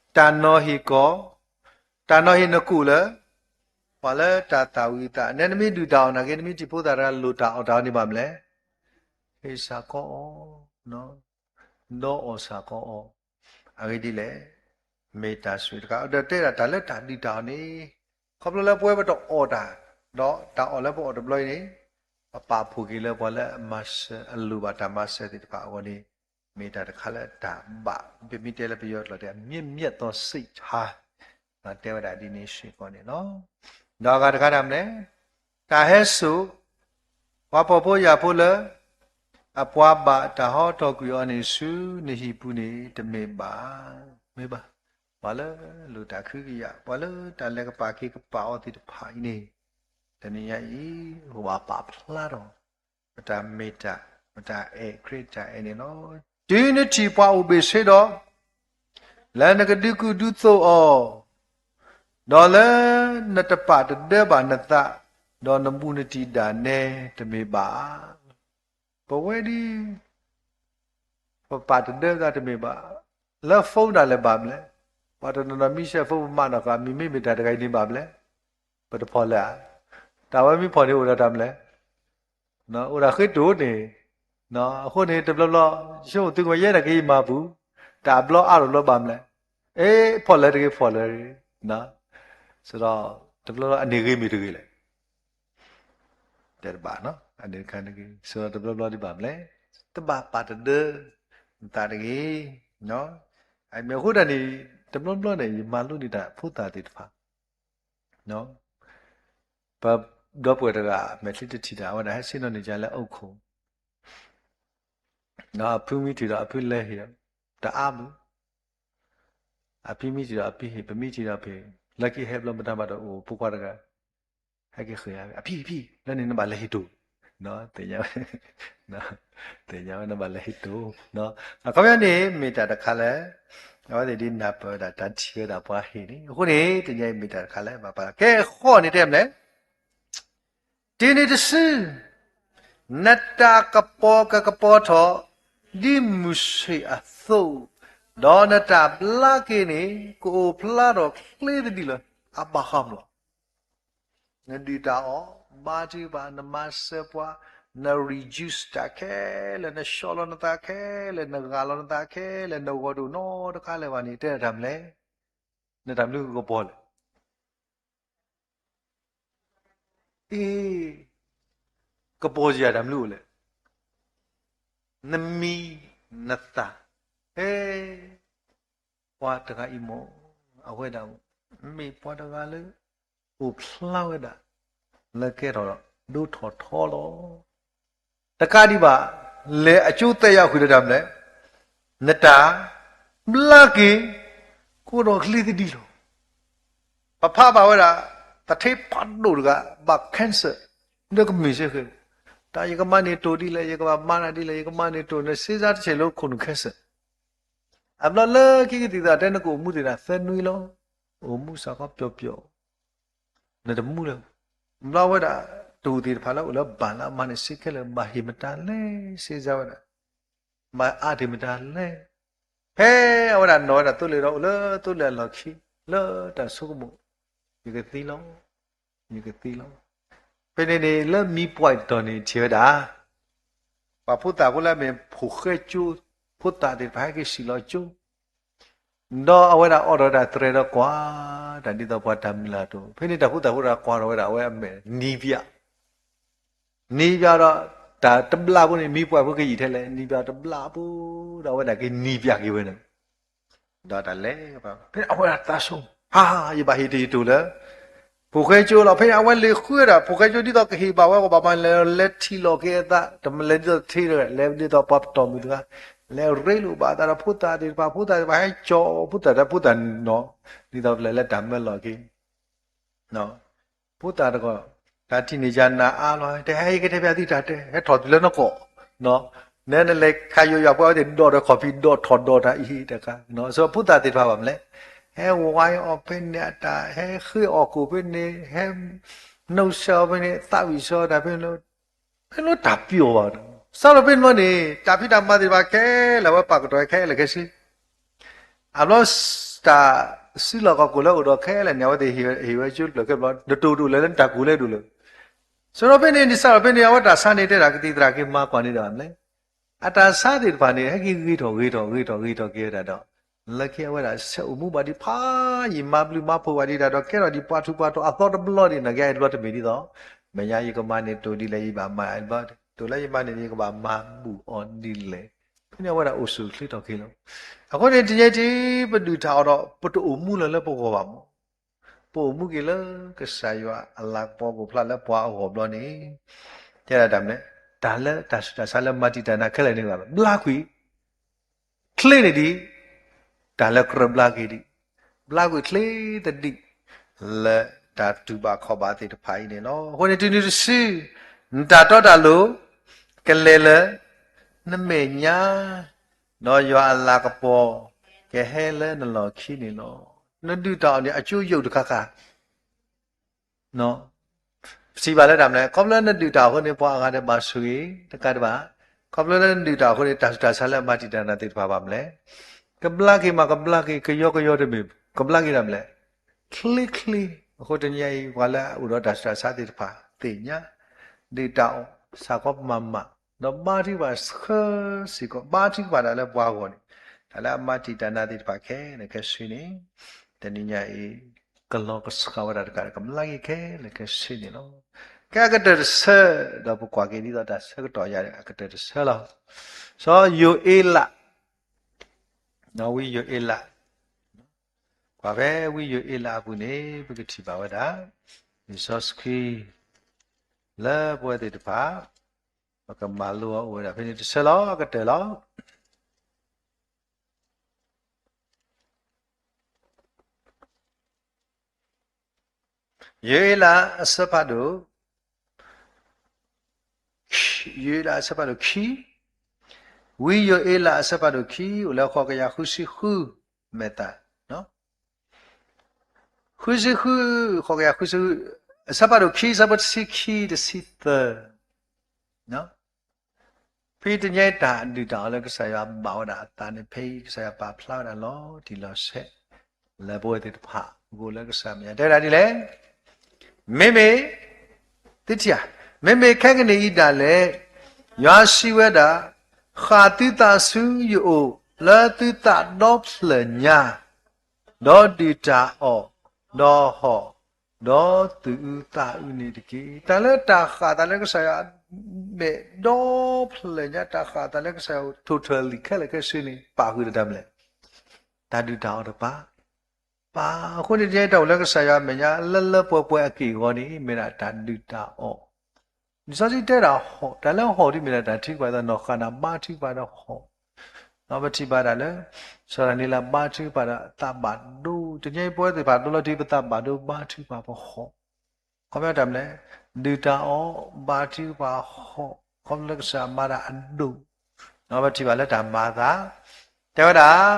တၢ်နီၤဟ့ၣ်ကီၢ်, တၢ်နီၤဟ့ၣ်နကိာ်လၢ ပှၤလၢတၢ်သၣ်ဝံၤသး, နဲနမ့ၢ်ဒုၣ်တၢ်အီၣ်နာ်က့ နမ့ၢ်ထံၣ်ဖိသၣ်တဂၤလိၣ်တၢ်အီၣ်တၢ်အီန့ၣ်ဘၣ်မနုၤလဲၣ်, ဟ့ၣ်ဆၣ်ကီအီၤ, ဒီးအီၣ်ဆၣ်ကီအီၤ, အဂ့ၢ်ဒ်လဲၣ်, မ့ၢ်တၢ်ဆိၣ်ဂ့ၤတခါ, ဒီးတဲဒၣ်တၢ်လၢတၢ်ဒုၣ်တၢ်အီၣ်န့ၣ်, ခီဖျိလၢပဝဲပတအီၣ်တၢ်, ဒီးတၢ်အီၣ်လၢပအီၣ်တဘျီအံၤန့ၣ်, ပပာ်ဖှိၣ်က့ၤလၢပှၤလၢအမၤစၢၤအလိၣ်ဘၣ်တၢ်မၤစၢၤသ့ၣ်တဖၣ်အဂီၢ်န့ၣ်, မ့ၢ်တၢ်တခါလၢတၢ်ဘၣ်, ပမ့ၢ်တဲလၢပယီၤကျိာ်တဲ အမျက်မြတ်သောစိတ်ထား, တဲဝဲဒၣ်ဒ်န့ၣ်စ့ၢ်ကီးန့ၣ်လီၤ. ဒီးအဂၤတခါတၢ်မနုၤလဲၣ်, တၢ်ဟဲစိာ် ပှၤဖှီၣ်ဖိယာ်ဖိလၢ အပှၤဘၣ်တၢ်ဟီထီၣ်ကွံာ်အီၤန့ၣ်ဆူနဟံၣ်ပူၤန့ၣ် တမ့ၢ်ဘၣ်, မ့ၢ်ဘၣ်, ပှၤလၢလိၣ်တၢ်ခုကယာ်, ပှၤလၢတၢ်လဲၤကပာ်က့ၤကပာ်အီၤသ့ၣ်တဖၣ်အံၤန့ၣ်, တနံၤညါအံၤ ပဘၣ်ပာ်ဖျါထီၣ် ပတၢ်မ့ၢ်တၢ်, ပတၢ်အဲၣ်ခရံာ်တၢ်အဲၣ်န့ၣ်လီၤ. တုၤနထံၣ်ပှၤအိၣ်ဘ့ၣ်ဆ့ဒီး လၢနကဒုးကူၣ်ဒုးသိးအီၤ, ဒီးလၢနတပာ်တဒၢဘၣ်နသး, ဒီးနဘူးနတံၢ်ဒၣ်နဲတမ့ၢ်ဘၣ်. ပဝဲဒၣ် ပပာ်တဒၢသးတမ့ၢ်ဘၣ်, လၢ phone ဒၣ်လဲာ်ဘၣ်မလဲၣ်, ပှၤတနီၤနီၤမ့ၢ် share phone ပမၤနီၣ်ဃာ် မ့မ့ၢ်မ့ၢ်တၢ်တဂၤအံၤန့ၣ်ဘၣ်မလဲၣ်, ပတဖီၣ်လၢၤဧါ, တၢ်ဝဲမ့ၢ်ဖီၣ်န့ၣ်အိၣ်ဒီးတၢ်မလဲၣ် အိၣ်ဒၣ်ဃ့တိၢ်န့ၣ်, အဃိန့ၣ် တဘျီဘျီ ဆိကမိၣ်သုကမၤယဲဒၣ်က့ၤယမၤပူၤ, တၢ်အဘျီအါထီၣ်ဘျီဘၣ်မလဲၣ်, အ့ ဖီၣ်လၢၤတဂ့ၤ ဖီၣ်လၢၤတဂ့ၤ, ဆိုတော့ တဘျီဘျီအန့ၣ်ဂ့ၤမ့ၢ်တဂ့ၤလဲၣ်, တဲတဘၣ်, အန့ၣ်တခါန့ၣ်ဂ့ၤ, ဆိုတော့ တဘျီဘျီဒ်ဘၣ်မလဲၣ်, တဘၣ်ပာ်တဒၢသးတဂ့ၤ, မ့ၢ်အဃိဒၣ်န့ၣ် တဘျီဘျီန့ၣ် ယမၤလိန့ၢ်တၢ်ဖိသၣ်သ့ၣ်တဖၣ် ပဒီပုၢ်ဝဲၢ်တဂၤ မဲာ်ချံတထံၣ်တၢ် အဝဲဒၣ်ဟဲဆ့ၣ်နီၤန့ၢ်ကလဲၣ်အိၣ်ခိၣ်, ဒီးအဖုမ့ၢ်ထံၣ်ဒီးအဖုလဲၤဟ့ၣ်, တအါမုၢ်, အဖံမ့ၢ်ထံၣ်ဒီးအဖံဟ့ၣ်, ပမ့ၢ်ထံၣ်ဒီးဖံ, လၢခံဟဲဘျီမတၤဘၣ်ဒီးအိၣ်ဖိခွါတဂၤ, ဟဲက့ၤဃ့ၢ်, အဖံဖံ, လၢန့ၣ်နဘၣ်လဲၤဟ့ၣ်တိၢ်, သ့ၣ်ညါဝဲ, သ့ၣ်ညါဝဲနဘၣ်လဲၤဟ့ၣ်တိၢ်, အခီပညီန့ၣ် မ့ၢ်တၢ်တခါလၢ အဝဲသ့ၣ်ဒ်နၢ်ပၢၢ်ဝဲဒၣ်တၢ်ထံၣ်ဝဲဒၣ်ပှၤဟ့ၣ်န့ၣ်, အဃိန့ၣ် တနံၤအံၤမ့ၢ်တၢ်တခါလၢ ဘၣ်ပာ်လီၤ ကဲဃီန့ၣ်တဲမလဲၣ်, တုၤနုၤတစု နတၢ်ကပီၤကကပီၤထီၣ် ဒ်မုၢ်ဆ့ၣ်အသိး, ဒီးနတၢ်ဘျါက့ၤန့ၣ် ကအိၣ်ဖျါထီၣ်ချ့သဒံးလီၤ. အဘၣ်ဃးမလီၤ. နဒုၣ်တၢ်အီၣ်, ဘါထုကဖၣ်, နမၤစၢၤပှၤ, န reduce တၢ်ခဲလၢာ်, နဆှီလီၤနသးခဲလၢာ်, နဂၢ်လီၤနသးခဲလၢာ်, နဂီၢ်တအိၣ်နီတခါလၢၤဘၣ်န့ၣ် တဲတၢ်မနုၤလဲၣ်. နတၢ်မနုၤကကပီၤလဲၣ်. အ့ ကပီၤစ့ၢ်တၢ်မနုၤအိၣ်လဲၣ်. နမံၤနသၣ်, ဟဲ ပှၤတဂၤအံၤမ့ၢ် အဝဲဒၣ် မ့ၢ်ပှၤတဂၤလၢ အိၣ်ဖျါဝဲဒၣ် လၢကဲထီၣ်ဒိၣ်ထီၣ်ထီလီၤ. တကးဒံးဘၣ် လဲၤအကၠိသဲးယၤဃုာ်ဒီးတၢ်မနုၤလဲၣ်, နတၢ်ဘျါက့ၤ ကိးဒီးချ့သဒံလီၤ. ပဖးဘၣ်ဝဲဒၣ် သထ့ဖးဒိၣ်တဂၤ ဘၣ် cancer လၢကမ့ၢ်စ့ၢ်ကီး, တၢ်ယကမၤန့ၢ်တိၢ်ဒ်လဲၣ်, ယကဘၣ်မၤတၢ်ဒ်လဲၣ်, ယကမၤန့ၢ်တိၢ် နစ့စါတဆဲးလၢခိၣ်နူာ် cancer. အဘျီလၢခံကသံၣ်သရၣ်တဲနကအိၣ်မူသ့ၣ်တဖၣ်သၢနွံလီၤ. အိၣ်မူစ့ၢ်ကီးပျီပျီ, နတမူလၢၤ. ဘျီဝဲဒၣ် တၢ်အိၣ်သ့ၣ်တဖၣ်လၢအိၣ်လၢဘၣ်လၢအမၤန့ၣ်စ့ၢ်ကီးလၢ ဘၣ်ဟ့ၣ်မတၤလဲၣ်, စ့စါဝဲဒၣ် ဘၣ်အါတ့ၢ်မတၤလဲၣ်. ဖဲအဝဲဒၣ်နီၣ်ဝဲဒၣ်သိလ့ၣ်ဒီး အိၣ်လၢသိလ့ၣ်အလီၢ်ခံ လၢတၢ်ဆိကမိၣ် ယကသံလီၤ, ယကသံလီၤ. ဖဲန့ၣ်န့ၣ် လၢမံပှၢ်အံၤတတီၤန့ၣ် ထံၣ်ဝဲဒၣ် ပှၤဖိသၣ်ဖိလၢအမ့ၢ်ဖိၣ်ဃဲကၠိ, ဖိသၣ်သ့ၣ်တဖၣ်ဟဲက့ၤစံၣ်လီၤကၠိ, ဒီးအဝဲဒၣ်အိးထီၣ်တၢ်သရဲဒီးကွၢ်တၢ်ဒ်သိးပှၤတၢ်မုၢ်လၢ်အသိး, ဖဲန့ၣ်တၢ်ဖိသၣ်ဖိတဂၤကွၢ်ထီၣ်ဝဲဒၣ်အဝဲအမဲာ်နံၤပၠး, နံၤပၠးဒီး တၢ်တဘျၣ်ဖိန့ၣ် မံပှၢ်ဖိကယံာ်ထဲလဲၣ်, နံၤပၠးတဘျၣ်ဖိဒီးအဝဲဒၣ်က့ၤနံၤပၠးက့ၤဝဲန့ၣ် ဒီးတၢ်လဲၤ, ဖဲန့ၣ်အဝဲဒၣ်သးဆိ, ဟါ, ယဘၣ်ဟ့ၣ်တယံာ်တိၢ်လၢ ဖိၣ်ဃဲကၠိလီၤ. ဖဲန့ၣ်အဝဲလဲၤဃုဝဲဒၣ် ဖိၣ်ဃဲကၠိဒ်သိးကဟ့ၣ်ဘၣ်ဝဲ ကဘၣ်မၤလဲၤ လဲၤထံၣ်လီၤက့ၤအသး, တမ့ၢ်လဲၤဒ်သိးသထ့တဂၤ, လဲၤဒ်သိးပှၤပတီၢ်မုၢ်တဂၤ, လဲၤရ့လိာ်ဘၣ်အသးဒီးဖိသၣ်သ့ၣ်တဖၣ်, ဖိသၣ်သ့ၣ်တဖၣ်ဟဲကၠီ ဖိသၣ်ဒီးဖိသၣ်နီၤ, ဒ်သိးပလဲၤလၢတၢ်မၢလီၤက့ၤ ဖိသၣ်တဂၤ, တၢ်ထံၣ်န့ၢ်ယၤနၢ်အါလီၤ, တဟဲက့ၤထဲပၠးသုတၢ်တဲ, ဟဲထီၣ်တုၤလၢနကိး, နဲနလဲၤခးယိယွၤပှဲၤဝဲသ့ၣ် ဒီးဒီးခီၣ်ဖံး ဒီးထီၣ်ဒီးတၢ်အံၤတခါ, ဖိသၣ်သ့ၣ်တဖၣ်ဘၣ်မနုၤလဲၣ်, ဟဲဝါအီၤဖဲန့ၣ်အတၢ်, ဟဲဃ့အီၣ်ကိၣ်ဖဲန့ၣ်, ဟဲ နီၣ်စၢၤအီၤဖဲန့ၣ်, သးဝံၣ်စၢၤအီၤတၢ်ဖဲန့ၣ်, ဖဲန့ၣ်တၢ်ပျီၢ်ဘၣ်, စးထီၣ်ဖဲန့ၣ်န့ၣ် တၢ်ဖံးတၢ်မၤသ့ၣ်တဖၣ်ခဲလၢာ် အဝဲပာ်ကတီၤခဲလၢာ်ခဲဆ့ အဘျီ တၢ်စုလီၢ်ခီၣ်ခိၣ်လၢအိၣ်ဒီးခဲလၢာ်န့ၣ် အဝဲသ့ၣ်ဟ့ၣ်ဝဲကၠိတဖျၢၣ်ခဲဘျီ နတိၢ်တအိၣ်လၢၤလၢနတၢ်ကူၣ်လၢဒိၣ်လၢၤ, စးထီၣ်ဖဲန့ၣ် စးထီၣ်ဖဲန့ၣ် အဝဲတၢ်ဆါန့ၣ် တဲဒၣ်ကသံၣ်သရၣ်က့ၤမၤကွၢ်န့ၣ်ဒီးမနုၤလဲၣ်, အတၢ်ဆါသ့ၣ်တဖၣ်န့ၣ် ဟဲက့ၤဂ့ၤထီၣ်ဂ့ၤထီၣ်ဂ့ၤထီၣ်ဂ့ၤထီၣ်က့ၤဝဲဒၣ်ဒီး လၢခံအဝဲဒၣ်ဆဲးအိၣ်မူဘၣ်ဒံးဖးယံာ် မၤဘျုးမၤဖှိၣ်ဘၣ်ဒံးတၢ်ဒီး ကဲထီၣ်ဒံးပှၤထူးပှၤတီၤအသီတဘျီဒံး နာ်က့အဘျီတမ့ၢ်ဒ်သိး မဲာ်ညါယကမၤန့ၢ်တိၢ်ဒ်လဲၣ် ယဘၣ်မၤအဘျီ တိၢ်လၢယမၤန့ၢ်န့ၣ် ယကဘၣ်မၤဘူၣ်အီၤဒ်လဲၣ်, ဖဲန့ၣ်အဝဲဒၣ်အိၣ်ဆူၣ်အိၣ်ချ့ထီၣ်က့ၤလီၤ. အဃိန့ၣ် တနံၤအံၤ ပဒုၣ်တၢ်အီၤဒီး ပတအိၣ်မူလၢၤလၢပဂီၢ်ဘၣ်မး, ပအိၣ်မူက့ၤလၢကစၢ်ယွၤအလၤကပီၤ ကအိၣ်ဖျါလၢပှၤအဂီၢ်ဘျီန့ၣ်, တဲဒၣ်တၢ်မနုၤလဲၣ်, တၢ်လၢတၢ်ဆူးတၢ်ဆါလၢမၤတံာ်တာ်နၤခဲလၢာ်န့ၣ် ဘျါကွံာ် ချ့န့ၢ်ဒံး တၢ်လၢကြၢးဘျါက့ၤဒံး, ဘျါကွံာ်ချ့သဒံး လၢတၢ်တူၢ်ဘၣ်ခီၣ်ဘၣ်သ့ၣ်တဖၣ်အံၤန့ၣ်လီၤ. အဃိန့ၣ် တုၤနုၤတစု နတၢ်တီတၢ်လိၤ ကလဲၤလၢ နမဲာ်ညါ ဒီးယွၤအလၤကပီၤ ကဟဲလၢနလီၢ်ခံန့ၣ်လီၤ. နဒုၣ်တၢ်အီၤန့ၣ် အကၠိယိာ်တခါခါ ပထံၣ်ဘၣ်လၢတၢ်မနုၤလဲၣ်, ခီဖျိလၢနဒုၣ်တၢ်အဃိန့ၣ် ပှၤအဂၤဒီးဘၣ်ဆိၣ်ဂ့ၤတကးဒံးဘၣ်, ခီဖျိလၢနဒုၣ်တၢ်အဃိန့ၣ် တၢ်ဆူးတၢ်ဆါလၢအမၤတံာ်တာ်နၤသ့ၣ်တဖၣ်ဘၣ်မနုၤလဲၣ်, ကဘျါက့ၤမး ကဘျါက့ၤ ကယီကယီတမ့ၢ် ကဘျါက့ၤတၢ်မနုၤလဲၣ်, ချ့ချ့, အဃိတနံၤအံၤ ပှၤလၢအအိၣ်ဒီးတၢ်ဆူးတၢ်ဆါသ့ၣ်တဖၣ် သ့ၣ်ညါ ဒုၣ်တၢ်အီၤ စးကီးမၤမး, ဒီးဘါထုကဖၣ်ဆှၢစ့ၢ်ကီး, ဘါထုကဖၣ်တၢ်လၢပှၤအဂီၢ်န့ၣ်, တၢ်လၢအမၤတံာ်တာ်နၤသ့ၣ်တဖၣ်ခဲလၢာ်ခဲဆ့န့ၣ်, တနံၤညါအံၤ ကလီၤကဆှၣ်ဝဲဒၣ်တကးဒီး ကဘျါက့ၤခဲလၢာ်ခဲဆ့န့ၣ်လီၤ. ကဲအကတၢၢ်တဆၢ, ဒီးပကွၢ်က့ၤဒ်သိးတၢ်ဆၢကတီၢ်ယၤအကတၢၢ်တဆၢလီၤ. စီၤယိၤအ့လး, ဝံယိၤအ့လး, ကွၢ်ဖဲဝံယိၤအ့လးအပူၤန့ၣ် ပကထံၣ်ဘၣ်ဝဲဒၣ် လံာ်စီဆှံ လၢပဝဲသ့ၣ်တဖၣ် ပကမၤလိအီၤအိၣ်ဝဲဒၣ်ဖဲန့ၣ်တဆၢလီၤ, အကတၢၢ်လီၤ. ယိၤအ့လးအဆၢဖးဒိၣ်, ယိၤအ့လးအဆၢဖးဒိၣ်ခံ, ဝံယိၤအ့လးအဆၢဖးဒိၣ်ခံ အိၣ်လၢဃိးကယၤဃုဆံဃု မဲာ်သၣ်, ဃုဆံဃု, ဃိးကယၤဃုဆံဃု, အဆၢဖးဒိၣ်ခံ အဆၢဖိတဆံခံ တဆံသၢ ဖဲတနံၤအံၤတၢ်ဒုၣ်တၢ်အီၤလၢကစၢ်ယွၤဘၣ်ဝဲဒၣ်အသးန့ၣ် ဖဲအံၤ ကစၢ်ယွၤပာ်ဖျါဝဲဒၣ်လီၤတံၢ်လီၤဆဲး လၢပဝဲသ့ၣ်တဖၣ်အဂီၢ်လၢကစၢ်မဲာ်ညါ တဲဝဲဒၣ်ဒ်လဲၣ်, မ့မ့ၢ် သုထံၣ်ဧါ, မ့မ့ၢ်ခဲကနံၣ်အံၤဒၣ်လဲာ်, ယွၤစံးဝဲဒၣ်, ဃၣ်သုသးဆူယအိၣ်လၢသုသးဒီဖျၢၣ်ညါ, ဒီးဒုၣ်တၢ်အီၣ်, ဒီးဟီၣ်, ဒီးသူၣ်အုးသးအုးန့ၣ်တက့ၢ်. တၢ်လၢတၢ်ဃၣ်သးလၢကစၢ်ယွၤမဲာ်ဒီဖျၢၣ်ညါ, တၢ်ဃၣ်သးလၢကစၢ်ယွၤ totally ခဲလၢာ်ခဲဆ့န့ၣ် ပာ်ဃုာ်ဒီးတၢ်မနုၤလဲၣ်, တၢ်ဒုၣ်တၢ်အီၣ်တပၤ ပာ်. အဃိန့ၣ် တနံၤအံၤတၢ်အိၣ်လၢကစၢ်ယွၤအမဲာ်ညါ လၢလၢပှဲၤပှဲၤအက့ၢ်အဂီၤန့ၣ် မ့ၢ်ဒၣ်တၢ်ဒုၣ်တၢ်အီၣ်. လံာ်စီဆှံတဲဒၣ်ဟီၣ်, တၢ်လၢဟီၣ်ဒ်မ့ၢ်ဒၣ်တၢ်ထုကဖၣ်အသိး နီၢ်ဃၣ်နၤဘါထုကဖၣ်ဒီးဟီၣ်, ဒီးပထံၣ်ဘၣ်ဒၣ်လၢ စီၤဒၤနံးယ့လးဘါထုကဖၣ်ဒီးသးဘၣ်ဒိ, တနံၤအံၤပဝဲသ့ၣ်တဖၣ်ဒိလီၤတံၢ် ပသးဘၣ်ဒိဘါထုကဖၣ်ပဟီၣ် ခီပညီတၢ်မနုၤလဲၣ်, ဒုၣ်တၢ်အီၣ်ဘါထုကဖၣ်ဟီၣ်, ခီဖျိလၢကစၢ်မၤတၢ်အဒိၣ်, ဒီးပထံၣ်ဘၣ်လၢတၢ်မၤအသး, တဲဝဲဒၣ်,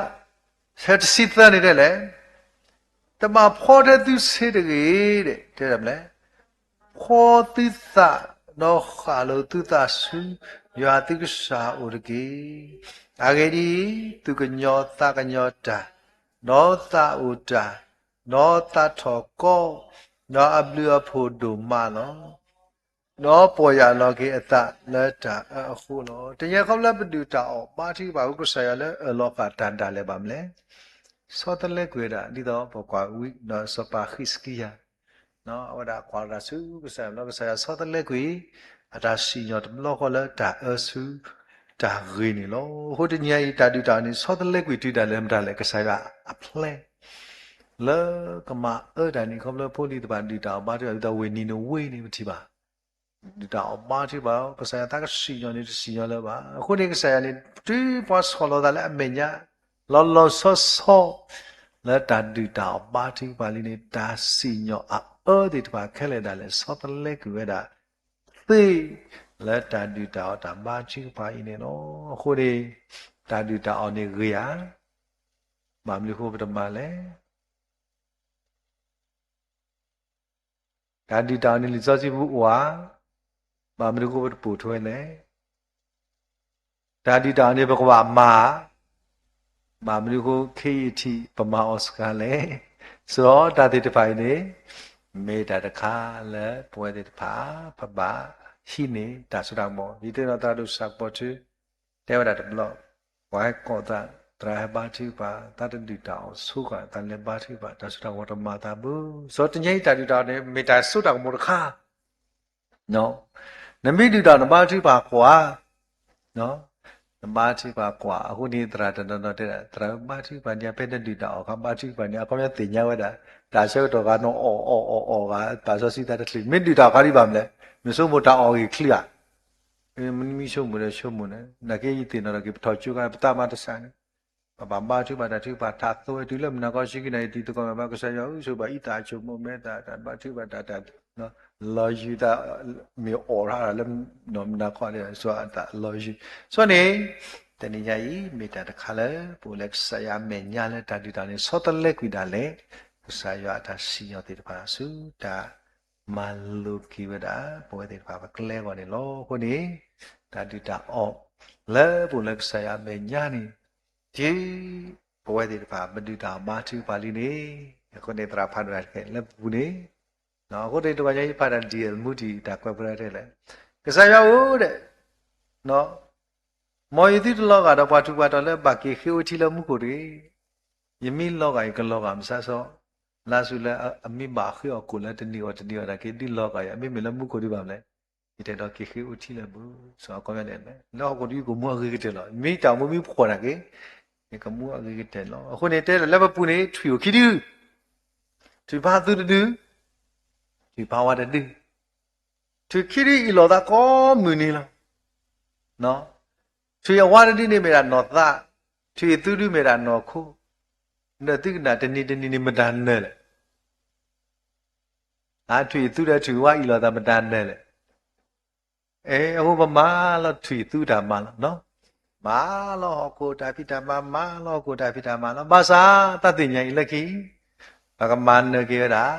ဆၢတဆံသၢန့ၣ်တဲလဲၣ်, တဘၣ်ဖှီထဲသုဆ့တဂ့ၤ, တဲဒၣ်မနုၤလဲၣ်, ဖှီသုသး, ဒီးဃၣ်လိာ်သုသးဆူယွၤသုကစၢ်အအိၣ်တက့ၢ်. အဂ့ၢ်ဒ်အံၤ, သူၣ်ကညီၤသးကညီၤတၢ်, ဒီးသးအိၣ်တၢ်, ဒီးသးထီၣ်ကီ, ဒီးအဘျုးအဖှိၣ်ဒိၣ်မးလီၤ. ဒီးပီၢ်ယၢ်လီၤက့ၤအသးလၢတၢ်အၢအဃိလီၤ. တနံၤအံၤခီဖျိလၢပဒုၣ်တၢ်အီၣ်ဘါထုကဖၣ်အဃိ ကစၢ်ယွၤလၢအၢၣ်လီၤဃာ်တၢ်ဒၣ်လဲာ်ဘၣ်မနုၤလဲၣ်, ဆီတလဲကွံာ်ဝဲဒၣ် ဒ်သိးပကွၢ်ဝံၤဒီးစီၤပၤဃံးစကံယၤ အဝဲဒၣ်ကွၢ်လီၤတၢ်ဆူကစၢ်ယွၤ ကစၢ်ယွၤဆီတလဲကွံာ် အတၢ်စံၣ်ညီၣ်တဘျီဃီလၢတၢ်အၢဆူတၢ်ဂ့ၤန့ၣ်လီၤ. အဃိတနံၤအံၤ တၢ်ဒုၣ်တၢ်အီၣ်န့ၣ် ဆီတလဲကွံာ်တုၤဒၣ်လဲာ်မတၤလဲၣ်, ကစၢ်ယွၤအ plan လၢကမၤအၢတၢ်န့ၣ် ခီဖျိဖိလံၤတဖၣ်ဒုၣ်တၢ်အီၣ်ဘါထုကဖၣ် ဒ်သိးဝ့ၢ်နံၤနဝ့န့ၣ် ပထံၣ်ဘၣ် ဒုၣ်တၢ်အီၣ်ဘါထုကဖၣ် ကစၢ်ယွၤသးကစံၣ်ညီၣ်န့ၣ် တစံၣ်ညီၣ်လၢၤဘၣ်. အဃိန့ၣ် ကစၢ်ယွၤန့ၣ် တုၤပှၤဆီၣ်လီၤသးလၢအမဲာ်ညါ လီၤလီၤဆီဆီ လၢတၢ်ဒုၣ်တၢ်အီၣ်ဘါထုကဖၣ်လံန့ၣ် တၢ်စံၣ်ညီၣ်အအၢသ့ၣ်တဖၣ်ခဲလၢာ်ဒၣ်လဲာ် ဆီတလဲကွံာ်ဝဲဒၣ် သ့ လၢတၢ်ဒုၣ်တၢ်အီၣ်တၢ်ဘါထုကဖၣ်အံၤန့ၣ်လီၤ. အဃိန့ၣ် တၢ်ဒုၣ်တၢ်အီၣ်န့ၣ်ဂ့ၤဧါ. ဘၣ်မနုၤအဃိပတမၤလဲၣ်. တၢ်ဒုၣ်တၢ်အီၣ်န့ၣ်လံာ်စီဆှံပူၤအိၣ်ဧါ. ဘၣ်မနုၤအဃိပတပိာ်ထွဲလဲၣ်. တၢ်ဒုၣ်တၢ်အီၣ်န့ၣ် ပကဘၣ်မၤ, ဘၣ်မနုၤအဃိ ခ့ယထံၣ် ပမၤအီၤစှၤလဲၣ်. စီၤတၢ်သ့ၣ်တဖၣ်အံၤန့ၣ် မ့ၢ်တၢ်တခါလၢပဝဲသ့ၣ်တဖၣ် ပဘၣ်ဟံးန့ၢ်တၢ်စိတၢ်ကမီၤ. ယသ့ၣ်နီၣ်သရၣ်ဒိၣ်စၢ်ကပီၤထူ တဲဝဲဒၣ်တဘျီ, ပှၤဟဲကိးသး သရၣ်ဟဲဘါထုကဖၣ် သးတဒုၣ်တၢ်အီၣ်ဆိဃာ် သးလဲၤဘါထုကဖၣ် တၢ်စိတၢ်ကမီၤတမၤသးဘၣ်. စီၤတနံၤအံၤတၢ်ဒုၣ်တၢ်အီၣ်န့ၣ် မ့ၢ်တၢ်စိတၢ်ကမီၤတခါ နမ့ၢ်ဒုၣ်တၢ်အီၣ် နဘါထုကဖၣ်ကွၢ်, နဘါထုကဖၣ်ကွၢ်. အဃိန့ၣ် သရၣ်တနီၤနီၤတဲဒၣ် သရၣ်ဘါထုကဖၣ်န့ၣ် ဖဲနဒုၣ်တၢ်အီၣ်အခါ ဘါထုကဖၣ်န့ၣ် အခီပညီသ့ၣ်ညါဝဲဒၣ် တၢ်ဆၢကတီၢ်ဂၤနီၤ အီၣ်အီၣ်အီၣ်အီၣ်ဂၤ ပာ်စီဆှံသးတချုး မ့ၢ်ဒုၣ်တၢ်အီၣ်အခါဒ်ဘၣ်မနုၤလဲၣ်, မ့ၢ်ဆိကမိၣ်တၢ်အီၣ်ဂ့ၤချ့ဧါ. မ့ၢ်ဆိကမိၣ်ဒီးဆိကမိၣ်န့ၣ် နာ်က့ယသ့ၣ်နီၣ်ထီၣ်က့ၤ ပထီၣ်ကၠိခါ ပသးမၤတစၢ်န့ၣ် ပဘၣ်ဘါထုကဖၣ်တၢ်ထုကဖၣ်ထးသိဝဲတုၤလၢမုၢ်နၤခီဆံခံနၣ်ရံၣ် တံၤသကိးမ့ၢ်ဘၣ် ကစၢ်ယွၤဧၢ ဆိဘၣ်အံသးဆိကမိၣ် မ့ၢ်သးတၢ်ဘါထုကဖၣ်တၢ်တၢ် လီၤယုၤသး မ့ၢ်အီၣ်ရၣ်လၢမုၢ်နၤခီန့ၣ် ဆိအသးလီၤယုၤ. ဆိန့ၣ် တနံၤညါအံၤ မ့ၢ်တၢ်တခါလၢ ပအိၣ်လၢကစၢ်ယွၤအမဲာ်ညါလၢတၢ်ဒုၣ်တၢ်အီၣ်န့ၣ် ဆီတလဲကွံာ်ဒၣ်လဲာ် ကစၢ်ယွၤအတၢ်စံၣ်ညီၣ်သ့ၣ်တဖၣ်ဆူတၢ် မၤလိက့ၤဝဲဒၣ် ပဝဲသ့ၣ်တဖၣ်ပကျဲအဂီၢ်န့ၣ်လီၤ. အဃိန့ၣ် တၢ်ဒုၣ်တၢ်အီၣ် လၢပအိၣ်လၢကစၢ်ယွၤအမဲာ်ညါန့ၣ် တုၤပဝဲသ့ၣ်တဖၣ် ပဒုၣ်တၢ်အီၣ်ဘါထုကဖၣ်လံန့ၣ် အဃိန့ၣ် သရၣ်ဖးဒိၣ်တၢ်တခါလၢပပူၤန့ၣ် အဃိန့ၣ် တဂီၤညါအံၤဖးဒၣ် D L Moody တၢ်ကွဲးပူၤတဲလဲၣ်, ကစၢ်ယွၤဧၢဒီး မ်ယသုတလီၤဂာ်ဒီးပှၤထူးပှၤတီၤလၢဘၣ်က့ၤဃ့အိၣ်ထံလၢမူခိၣ်တဂ့ၤ. ယမ့ၢ်လီၤဂာ်အံၤ ကလီၤဂာ်မဆါဆီ လါဆူလၢအမ့ၢ်ဘၣ်ဃ့အီၣ်ကိၣ်လၢတနံၤအီၤတနံၤအီၤနာ်က့ ဒုးလီၤဂာ်အံၤ အမ့ၢ်မ့ၢ်လၢမူခိၣ်ဒံးဘၣ်မနုၤလဲၣ်. ယတအဲၣ်ဒိးက့ၤဃ့အိၣ်ထံလၢၤဘၣ်. စီၤအခီပညီန့ၣ် လၢဟီၣ်ခိၣ်ဒုးကမူအဂ့ၤကတၢၢ်လီၤ. မ့ၢ်တၢ်အိၣ်မူမ့ၢ်ဖှီၣ်နာ်က့ ယကမူအဂ့ၤကတၢၢ်လီၤ. အဃိန့ၣ် တဲလၢပပူၤန့ၣ် ထွံၣ်အိၣ်ခံဒု ထွံၣ်ဖါသူတဒု, ထွံၣ်ဖါဝါတဒု, ထွံၣ်ခံဒုအ့ၣ်လိာ်သးကိးမုၢ်နံၤလီၤ. ထွံၣ်အဝါတဒုန့ၣ်မ့ၢ်ဒၣ်နီၢ်သး, ထွံၣ်အသူဒုမ့ၢ်ဒၣ်နီၢ်ခိ, ဒီးသုကနၣ်တနံၤတနံၤန့ၣ်မတၤနၢၤလဲၣ်. ထွံၣ်အသူဒီးထွံၣ်အဝါအ့ၣ်လိာ်သးမတၤနၢၤလဲၣ်. အဃိပမၤလီၤထွံၣ်အသူတၢ်မၤလီၤ. မၤလီၤဟီၣ်ခိၣ်တၢ်ဖံးတၢ်မၤ, မၤလီၤဟီၣ်ခိၣ်တၢ်ဖံးတၢ်မၤလီၤ. ဘၣ်ဆၣ်သးသ့ၣ်ညါအံၤလၢခံ ပကမၤနၢၤက့ၤဝဲဒၣ်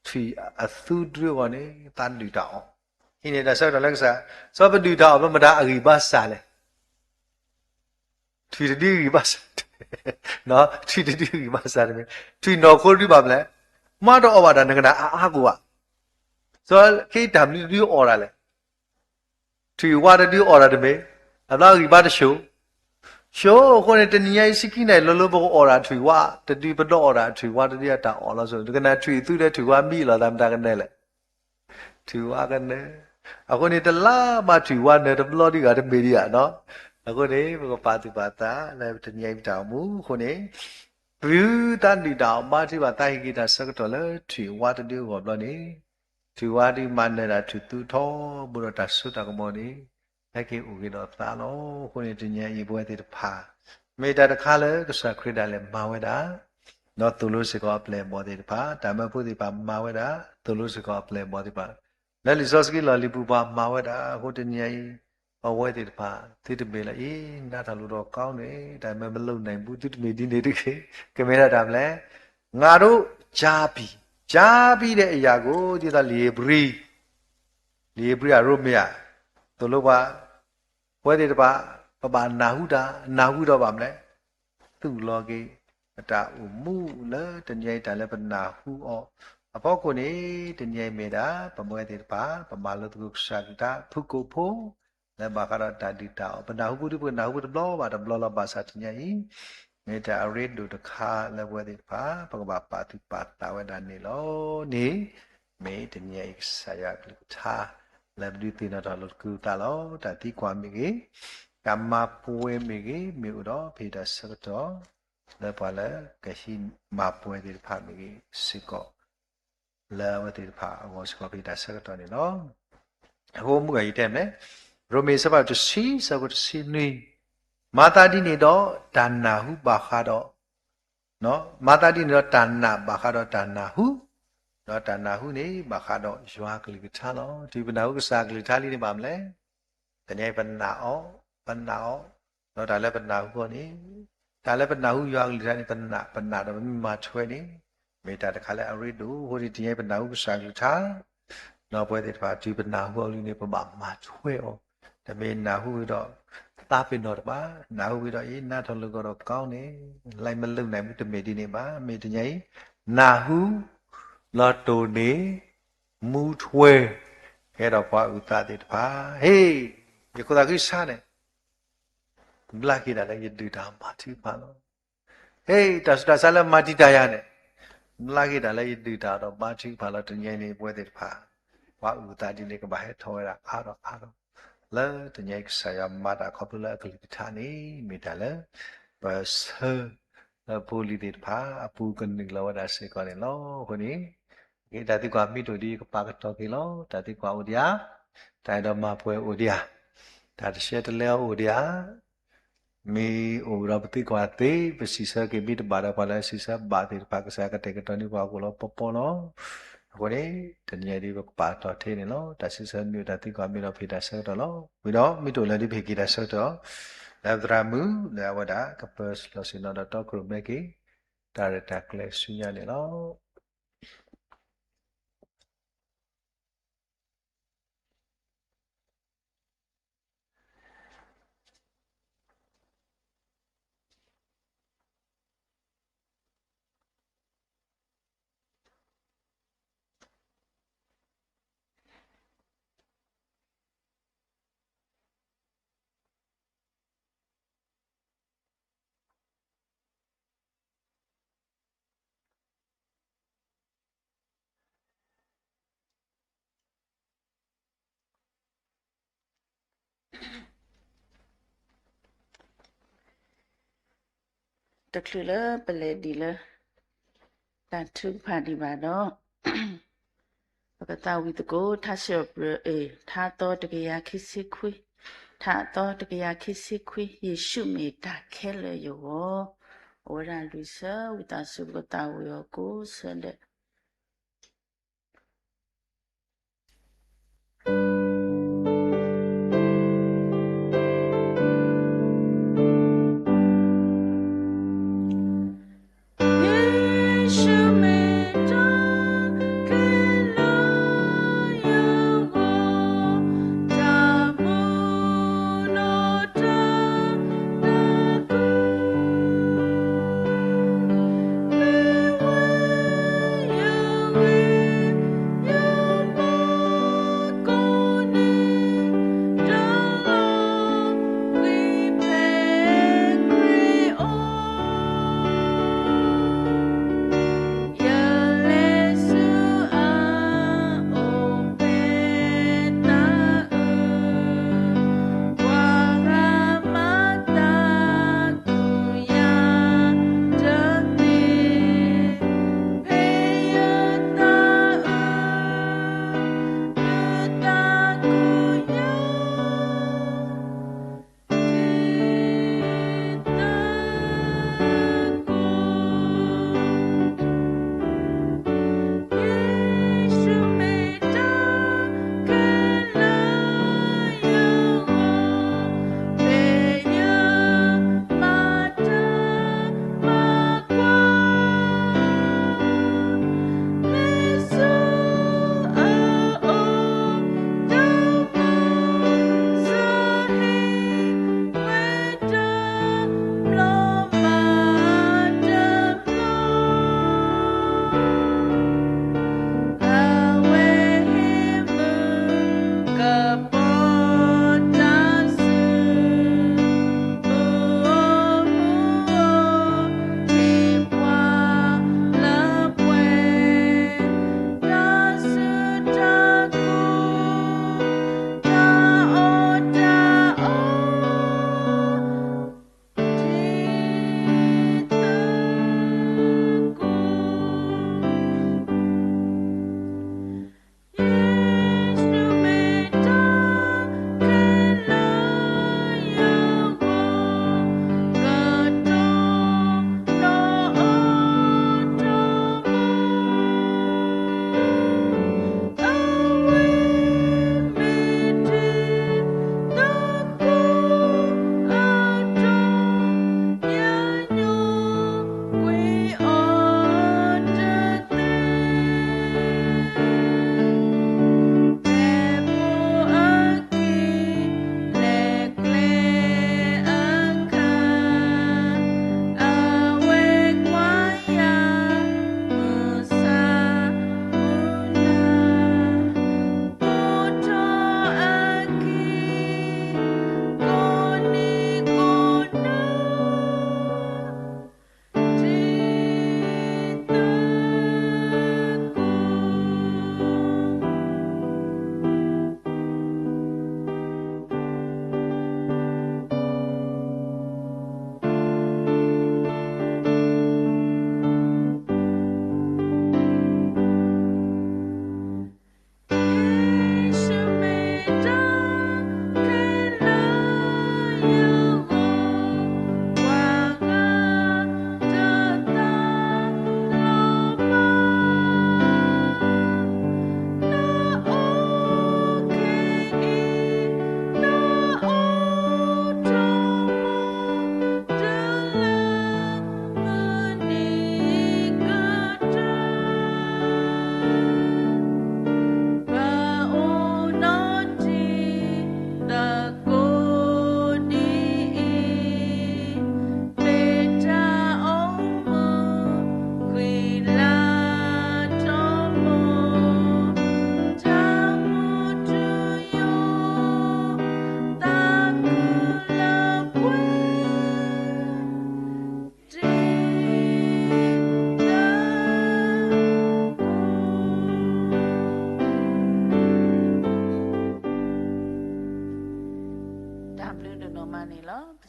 ထွံၣ်အသူတဒုအဂီၢ်န့ၣ် သးဒုၣ်တၢ်အီၣ်. ဟံးန့ၢ်တၢ်ဆၢကတီၢ်လၢကစၢ်, စီၤပဒုၣ်တၢ်အီၣ်လၢမတၤအဂံၢ်ဘါစၢ်လဲၣ်. ထွံၣ်တဒုအဂံၢ်ဘါစၢ်, ထွံၣ်တဒုအဂံၢ်ဘါစၢ်တမ့ၢ်, ထွံၣ်နီၢ်ခိတဒုဘၣ်မနုၤလဲၣ်, မၤတအီၣ်ဘၣ်တၢ်နကနၣ်အါအါကအိၣ်ဘၣ်. စီၤခ့တၢ်ဘျုးတဒုအီၣ်ဒၣ်လဲၣ်. ထွံၣ်ဝါတဒုအီၣ်တၢ်တမ့ၢ်, အဘျီဂံၢ်ဘါတဆိၣ်, ဆိၣ်အဃိန့ၣ် တနံၤညါအံၤ ဆံခံနၣ်ရံၣ်လိၤလိၤ ပကအိၣ်ဒီးထွံၣ်ဝါတဒု, ပဒိးအိၣ်ဒီးထွံၣ်ဝါတဒုအတၢ်အီၣ်လီၤ. ဆိၣ် တကနၣ်ထွံၣ်သူဒီးထွံၣ်ဝါမံလီၤသးမတၤကနၢၤလဲၣ်, ထွံၣ်ဝါကနၢၤ. အဃိန့ၣ် တလါဘၣ်ထွံၣ်ဝါနၢၤတဘျီဒံးဂၤတမ့ၢ်ဒံးဧါနီၤ. အဃိန့ၣ် ပကပာ်သူၣ်ပာ်သးလၢပတနံၤညါအံၤပတၢ်အိၣ်မူအဃိန့ၣ် သုသးဒုၣ်တၢ်အီၣ်ဘါထုကဖၣ် သးဟ့ၣ်က့ၤတၢ်ဆၢကတီၢ်လၢထွံၣ်ဝါတဒုအဂီၢ်ဘျီန့ၣ်, ထွံၣ်ဝါဒုးမၤနၢၤတၢ်ထူးသူထီဘိဒီးတၢ်စိတၢ်ကမီၤန့ၣ် ဟဲက့ၤအိၣ်က့ၤဒီးသးလီၤ. အဃိန့ၣ် တနံၤညါအံၤပဝဲသ့ၣ်တဖၣ် မ့ၢ်တၢ်တခါလၢကစၢ်ခရံာ်ဒၣ်လဲာ်မၤဝဲဒၣ်, ဒီးသိၣ်လိစ့ၢ်ကီးအပျဲၢ်အဘီၣ်သ့ၣ်တဖၣ်, တၢ်မၢဖိသ့ၣ်တဖၣ်မၤဝဲဒၣ်, သိၣ်လိစ့ၢ်ကီးအပျဲၢ်အဘီၣ်သ့ၣ်တဖၣ်, လၢလံာ်စီဆှံလီၢ်လံၤပူၤပှၤမၤဝဲဒၣ်. အဃိတနံၤညါအံၤ အဝဲသ့ၣ်တဖၣ် သုတမ့ၢ်လၢအံၤ နးထီၣ်လိၤဒီးကီန့ၣ် တၢ်မၢမလိၣ်နၢ်ဘူ သုတမ့ၢ်ဒ်န့ၣ်တဂ့ၤ, ကမ့ၢ်ဒၣ်တၢ်မနုၤလဲၣ်, ငါတို့ကြားပြီ, ကြားပြီ တဲ့အရာကို ဒ်သိးလံာ်ဧ့ၤဘြံၤ လံာ်ဧ့ၤဘြံၤအရိမ့ၤဧါ, သိၣ်လိပှၤ, ပဝဲသ့ၣ်တဖၣ် ပဘၣ်နၢ်ဟူတၢ်, နၢ်ဟူဒီးဘၣ်မနုၤလဲၣ်, သူၣ်လီၤက့ၤ ပတၢ်အိၣ်မူလၢတနံၤအံၤ တၢ်လၢပနၢ်ဟူအီၤ, အဖီခိၣ်န့ၣ် တနံၤအံၤမ့ၢ်ဒၣ် ပဝဲသ့ၣ်တဖၣ် ပမၤလိသကိးကစၢ်ကလုၢ်ကထါ ဖုၣ်ကိာ်ဖိ လၢဘၣ်ဃးဒီးတၢ်ဒုၣ်တၢ်အီၣ် ပနၢ်ဟူပူၤဒုး ပကနၢ်ဟူပူၤတဘျီဘၣ်တဘျီလီၤ. ဘၣ်ဆၣ်တနံၤအံၤ မ့ၢ်တၢ်အရ့ဒိၣ်တခါလၢပဝဲသ့ၣ်တဖၣ် ပကဘၣ်ပာ်သူၣ်ပာ်သးဝဲဒၣ်န့ၣ်လီၤန့ၣ်, မ့ၢ်တနံၤအံၤကစၢ်ယွၤအကလုၢ်ကထါ လၢပဒုးသ့ၣ်နီၣ်ထီၣ်လိာ်သကိးသးလီၤ. တၢ်သံကွၢ်မ့ၢ်ဂ့ၤ, တၢ်မၤပှဲၤမ့ၢ်ဂ့ၤ, မ့ၢ်အိၣ်ဒီးဖဲတၢ်ဆၢကတီၢ် လၢပှၤလၢကဟံးမၤပှဲၤသ့ၣ်တဖၣ်မ့ၢ်ဂ့ၤစ့ၢ်ကီး လၢအဝဲသ့ၣ်တဖၣ်အဂီၢ်စ့ၢ်ကီး ဖဲတၢ်ဆၢကတီၢ်န့ၣ်လီၤ. အဃိမုၢ်ဂီၤယတဲမ့ၢ်, ရိမ့ၤအဆၢဖးဒိၣ်တဆံ အဆၢဖိတဆံနွံ, မၤသးဒ်န့ၣ်ဒီး တၢ်နၢ်ဟူဘၣ်ဃးဒီး, မၤသးဒ်န့ၣ်ဒီး တၢ်နာ်ဘၣ်ဃးဒီးတၢ်နၢ်ဟူ, ဒီးတၢ်နၢ်ဟူန့ၣ် ဘၣ်ဃးဒီးယွၤကလုၢ်ကထါလီၤ. တုၤပနၢ်ဟူကစၢ်ကလုၢ်ကထါလံန့ၣ်ဘၣ်မနုၤလဲၣ်, တနံၤအံၤပနာ်အီၤ, ပနာ်အီၤ, ဒီးတၢ်လၢပနၢ်ဟူအီၤန့ၣ်, တၢ်လၢပနၢ်ဟူယွၤကလုၢ်ကထါန့ၣ် ပနာ်, ပနာ်ဒီးပမ့ၢ်မၤထွဲန့ၣ်, မ့ၢ်တၢ်တခါလၢအရ့ဒိၣ်. အဃိန့ၣ် တနံၤအံၤပနၢ်ဟူကစၢ်ကလုၢ်ကထါ, ဒီးပဝဲသ့ၣ်တဖၣ် တုၤပနၢ်ဟူအီၤလံန့ၣ် ပဘၣ်မၤထွဲအီၤ, တမ့ၢ်နၢ်ဟူဝံၤဒီး သးပ့ၤနီၣ်တဘၣ်, နၢ်ဟူဝံၤဒီး အ့ နးထီၣ်လိာ်ကီးဒီးကီန့ၣ်, လၢမ့ၢ်လိၣ်နၢ်မူတမ့ၢ်ဒ်န့ၣ်ဘၣ်. မ့ၢ်တနံၤအံၤ နၢ်ဟူ လီၤတိၢ်န့ၢ် မူထွဲ ကဲထီၣ်ပှၤအုၣ်သးသ့ၣ်တဖၣ်, ဟ့ၣ်, ယခိၣ်သးခုဆါန့ၣ် ဘျါက့ၤဒၣ်လၢယဒုၣ်တၢ်မၤထုကဖၣ်လီၤ. ဟ့ၣ်, တၢ်ဆူးတၢ်ဆါလၢမၤတံာ်တာ်ယၤန့ၣ် ဘျါက့ၤဒၣ်လၢယဒုၣ်တၢ်ဒီးမၤထုကဖၣ်လီၤ. တနံၤအံၤန့ၣ် ပဝဲသ့ၣ်တဖၣ် ပှၤအုၣ်သးဒ်န့ၣ် ကဘၣ်ဟဲထီၣ်ဝဲဒၣ်အါထီၣ်အါထီၣ်, လၢတနံၤအံၤကစၢ်ယွၤမၤတၢ်ခီဖျိလၢအကလုၢ်ကထါန့ၣ် မ့ၢ်တၢ်လၢ ပဆၢ လၢဖိလံၤသ့ၣ်တဖၣ် အပူၤကနုာ်လီၤဝဲဒၣ်စ့ၢ်ကီးန့ၣ်လီၤ. အဃိန့ၣ် တၢ်သံကွၢ်မ့ၢ်တအိၣ်ဒံး ယကပာ်ကတီၢ်က့ၤလီၤ. တၢ်သံကွၢ်အိၣ်ဒံးဧါ, တၢ်အဲၣ်ဒိးမၤပှဲၤအိၣ်ဒံးဧါ, တၢ်တရှဲတလဲအီၤအိၣ်ဒံးဧါ, မ့ၢ်အိၣ်ဒီးပသံကွၢ်သ့ ပစံးဆၢက့ၤမ့ၢ်တဘၣ်ဒီး ပှၤလၢအစံးဆၢဘၣ်သ့ၣ်တဖၣ် ကစၢ်ကတဲာ်ကတီၤန့ၢ်ပှၤအဂီၢ်လီၤပီပီလီၤ. အဃိန့ၣ် တနံၤအံၤဒ်ပကပာ်ကတီၢ်ထဲန့ၣ်လီၤ. တၢ်စံးဆၢမ့ၢ်အိၣ်တၢ်သံကွၢ်မ့ၢ်ဒီး ပဟ့ၣ်တၢ်ဆၢကတီၢ်လီၤ. ဝံၤဒီးမ့ၢ်တအိၣ်လၢၤဒ် ပဟ့ၣ်က့ၤတၢ်ဆၢကတီၢ် လၢသရၣ်မုၣ် လၢအဝဲဒၣ်ကပၢၤလီၢ်ဆ့ၣ်နီၤဒီးတီခိၣ်ရိၣ်မဲက့ၤ တၢ်ရဲၣ်တၢ်ကျဲၤဆူညါန့ၣ်လီၤ. တချုးလၢပလဲၤဒံးလၢ တၢ်ထုကဖၣ်ဒံးဘၣ်ဒီး ပကသးဝံၣ်သကိး ထါစံးပတြၢၤ အ့ ထါအသီတကယၤခံဆံခွံ, ထါအသီတကယၤခံဆံခွံ, ယ့ၣ်ၡူးမ့ၢ်တၢ်ခဲလၢာ်ယဂီၢ်, အဝဲဒၣ်လွံၢ်ဆၢ, ဝံသးစူၤပကသးဝံၣ်အီၤကိးဆၢဒဲး.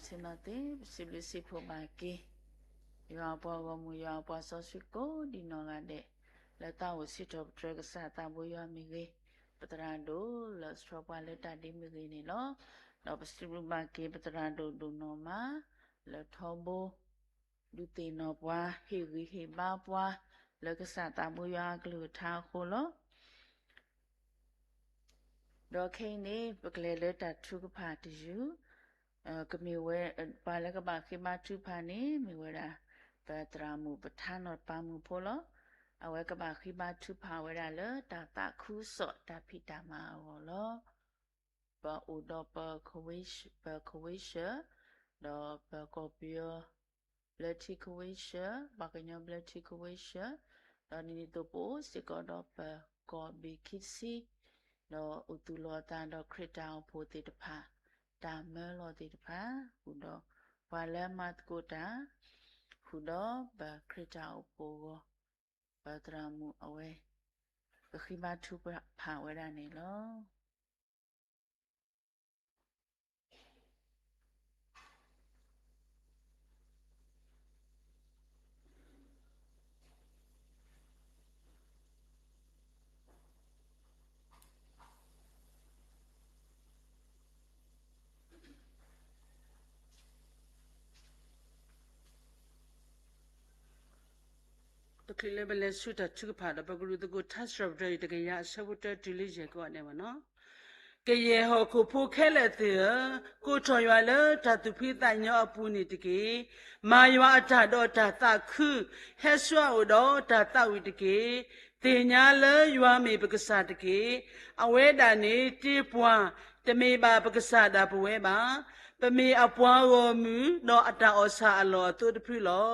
ဆ့ၣ်နီၤသ့ၣ် ပစံးဘျုးစံးဖှိၣ်ဘၣ်က့ၤ ယွၤအပှၤဂီၢ်မုၢ် ယွၤအပှၤစီဆှံကိးဒံးနီၢ်ဂၤဒဲး လၢသးအိၣ်စံးထီၣ်ပတြၢၤကစၢ်သးဘိယွၤမ့ၢ်ဂ့ၤ, ပသရၣ်ဒိၣ်လၢအဆှၢပှၤလၢတၢ်ဒ့မ့ၢ်ဂ့ၤန့ၣ်လီၤ. ဒီးပစံးဘျုးဘၣ်က့ၤပသရၣ်ဒိၣ်ဒိၣ်နီၢ်မး လၢထီဘိ ဒုးသ့ၣ်နီၣ်ပှၤ ဟ့ၣ်ဂံၢ်ဟ့ၣ်ဘါပှၤ လၢကစၢ်သးဘိယွၤအကလုၢ်ကထါအဃိလီၤ. ဒီးခဲအံၤန့ၣ် ပကလဲၤလၢတၢ်ထုကဖၣ်တယုၢ်, ကမ့ၢ်ဝဲ ပှၤလၢကဘၣ်ဃ့ဘါထုကဖၣ်န့ၣ် မ့ၢ်ဝဲဒၣ် ပသရၣ်မုၣ်ပထါနီၣ်တပၤမုၣ်ဖိလီၤ. အဝဲကဘၣ်ဃ့ဘါထုကဖၣ်ဝဲဒၣ်လၢ တၢ်သးခုကစီၣ်တၢ်ဖံးတၢ်မၤအဂီၢ်လီၤ. ပအိၣ်ဒီးပ ပခဝ့ၡၢၣ်, ဒီးပကီၢ်ပယီၤ ဘျၢထံခဝ့ၡၢၣ်, ပှၤကညီဘျၢထံခဝ့ၡၢၣ်, ဒီးဒ်န့ၣ်အသိးပအိၣ်စ့ၢ်ကီးဒီးပကီၢ်ဘ့ၣ်ခံဆံ, ဒီးအိၣ်သူၣ်လီၤအသးဒီးခရံာ်တၢ်အိၣ်ဖှိၣ်သ့ၣ်တဖၣ်, တၢ်မၢလီၤသ့ၣ်တဖၣ်, ဃုာ်ဒီးပှၤလၢမၤသကိးတၢ်, ဃုာ်ဒီးပခရံာ်တၢ်အိၣ်ဖှိၣ်အဂီၢ်, ပသရၣ်မုၣ်အဝဲ ကဃ့ဘါထုကဖၣ်ဝဲဒၣ်န့ၣ်လီၤ. တချုးလၢပလဲၤဆူတၢ်ထုကဖၣ်ဒီး ပကရူၢ်သကိးထါစံးထီၣ်ပတြၢၤအံၤ တကယၤအဆၢဖိတၢ တုၤလၢယဲၢ်ကီးန့ၣ်ဘၣ်နီၤ. ကယဲၢ်ဟီၣ်ခိၣ်ဖိခဲလၢာ်သ့ၣ်ဧၢ, ကိးထီၣ်ယွၤလၢတၢ်သူၣ်ဖှံသးညီအပူၤန့ၣ်တက့ၢ်. မၤယွၤအတၢ်ဒီးတၢ်သးခု, ဟဲဆှၢအိၣ်ဒီးတၢ်သးဝံၣ်တက့ၢ်. သ့ၣ်ညါလၢယွၤမ့ၢ်ပကစၢ်တက့ၢ်. အဝဲဒၣ်န့ၣ်တ့ပှၤ, တမ့ၢ်ဘၣ်ပကစၢ်ဒၣ်ပဝဲဘၣ်. ပမ့ၢ်အပှၤဂီၢ်မုၢ်, ဒီးအတၢ်အီၣ်ဆၣ်အလီၢ်အသိတဖုလီၤ.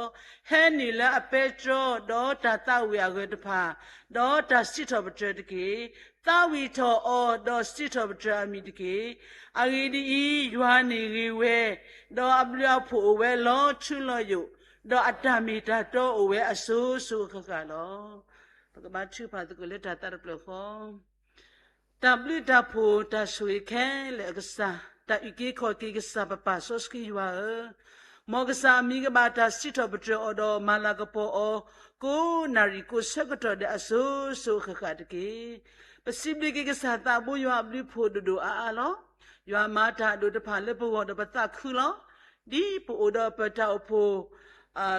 ဟဲနုာ်လၢအပဲတြီ, ဒီးတၢ်သးဝံၣ်အဂၢၢ်တဖၣ်, ဒီးတၢ်စံးထီၣ်ပတြၢၤတက့ၢ်. သးဝံၣ်ထီၣ်အီၤ, ဒီးစံးထီၣ်ပတြၢၤအမံၤတက့ၢ်. အဂ့ၢ်ဒ်အံၤ, ယွၤန့ၣ်ဂ့ၤဝဲ, ဒီးအဘျုးအဖှိၣ်အိၣ်ဝဲလီၤထူလီၤယိာ်, ဒီးအတၢ်မ့ၢ်တၢ်တီအိၣ်ဝဲအစိၤစိၤအဃၣ်ဃၣ်လီၤ. ပကဘါထုကဖၣ်သကိးလၢတၢ်သးတဖျၢၣ်ဃီ တၢ်ဘျုးတၢ်ဖှိၣ်တၢ်ဆိၣ်ဂ့ၤခဲလၢာ်အကစၢ်, တၢ်အုၣ်က့ၤခီၣ်က့ၤကစၢ်ပပၢ်စီဆှံယွၤဧၢ, မ်ကစၢ်အမံၤကဘၣ်တၢ်စံးထီၣ်ပတြၢၤအီၤဒီးမၤလၤကပီၤအီၤ, ကိးနၣ်ရံၣ်ကိးဆၢကတီၢ်ဒဲးအစိၤစိၤအဃၣ်ဃၣ်တက့ၢ်. ပစံးဘျုးက့ၤကစၢ်သးဘိယွၤအဘျုးဖှိၣ်ဒိၣ်ဒိၣ်အါအါလီၤ. ယွၤမၤတၢ်ဒိၣ်တဖၣ်လၢပဂီၢ်ဒီးပသးခုလီၤ. ဒ်ပအိၣ်ဒီးပတၢ်အိၣ်ဖှိၣ်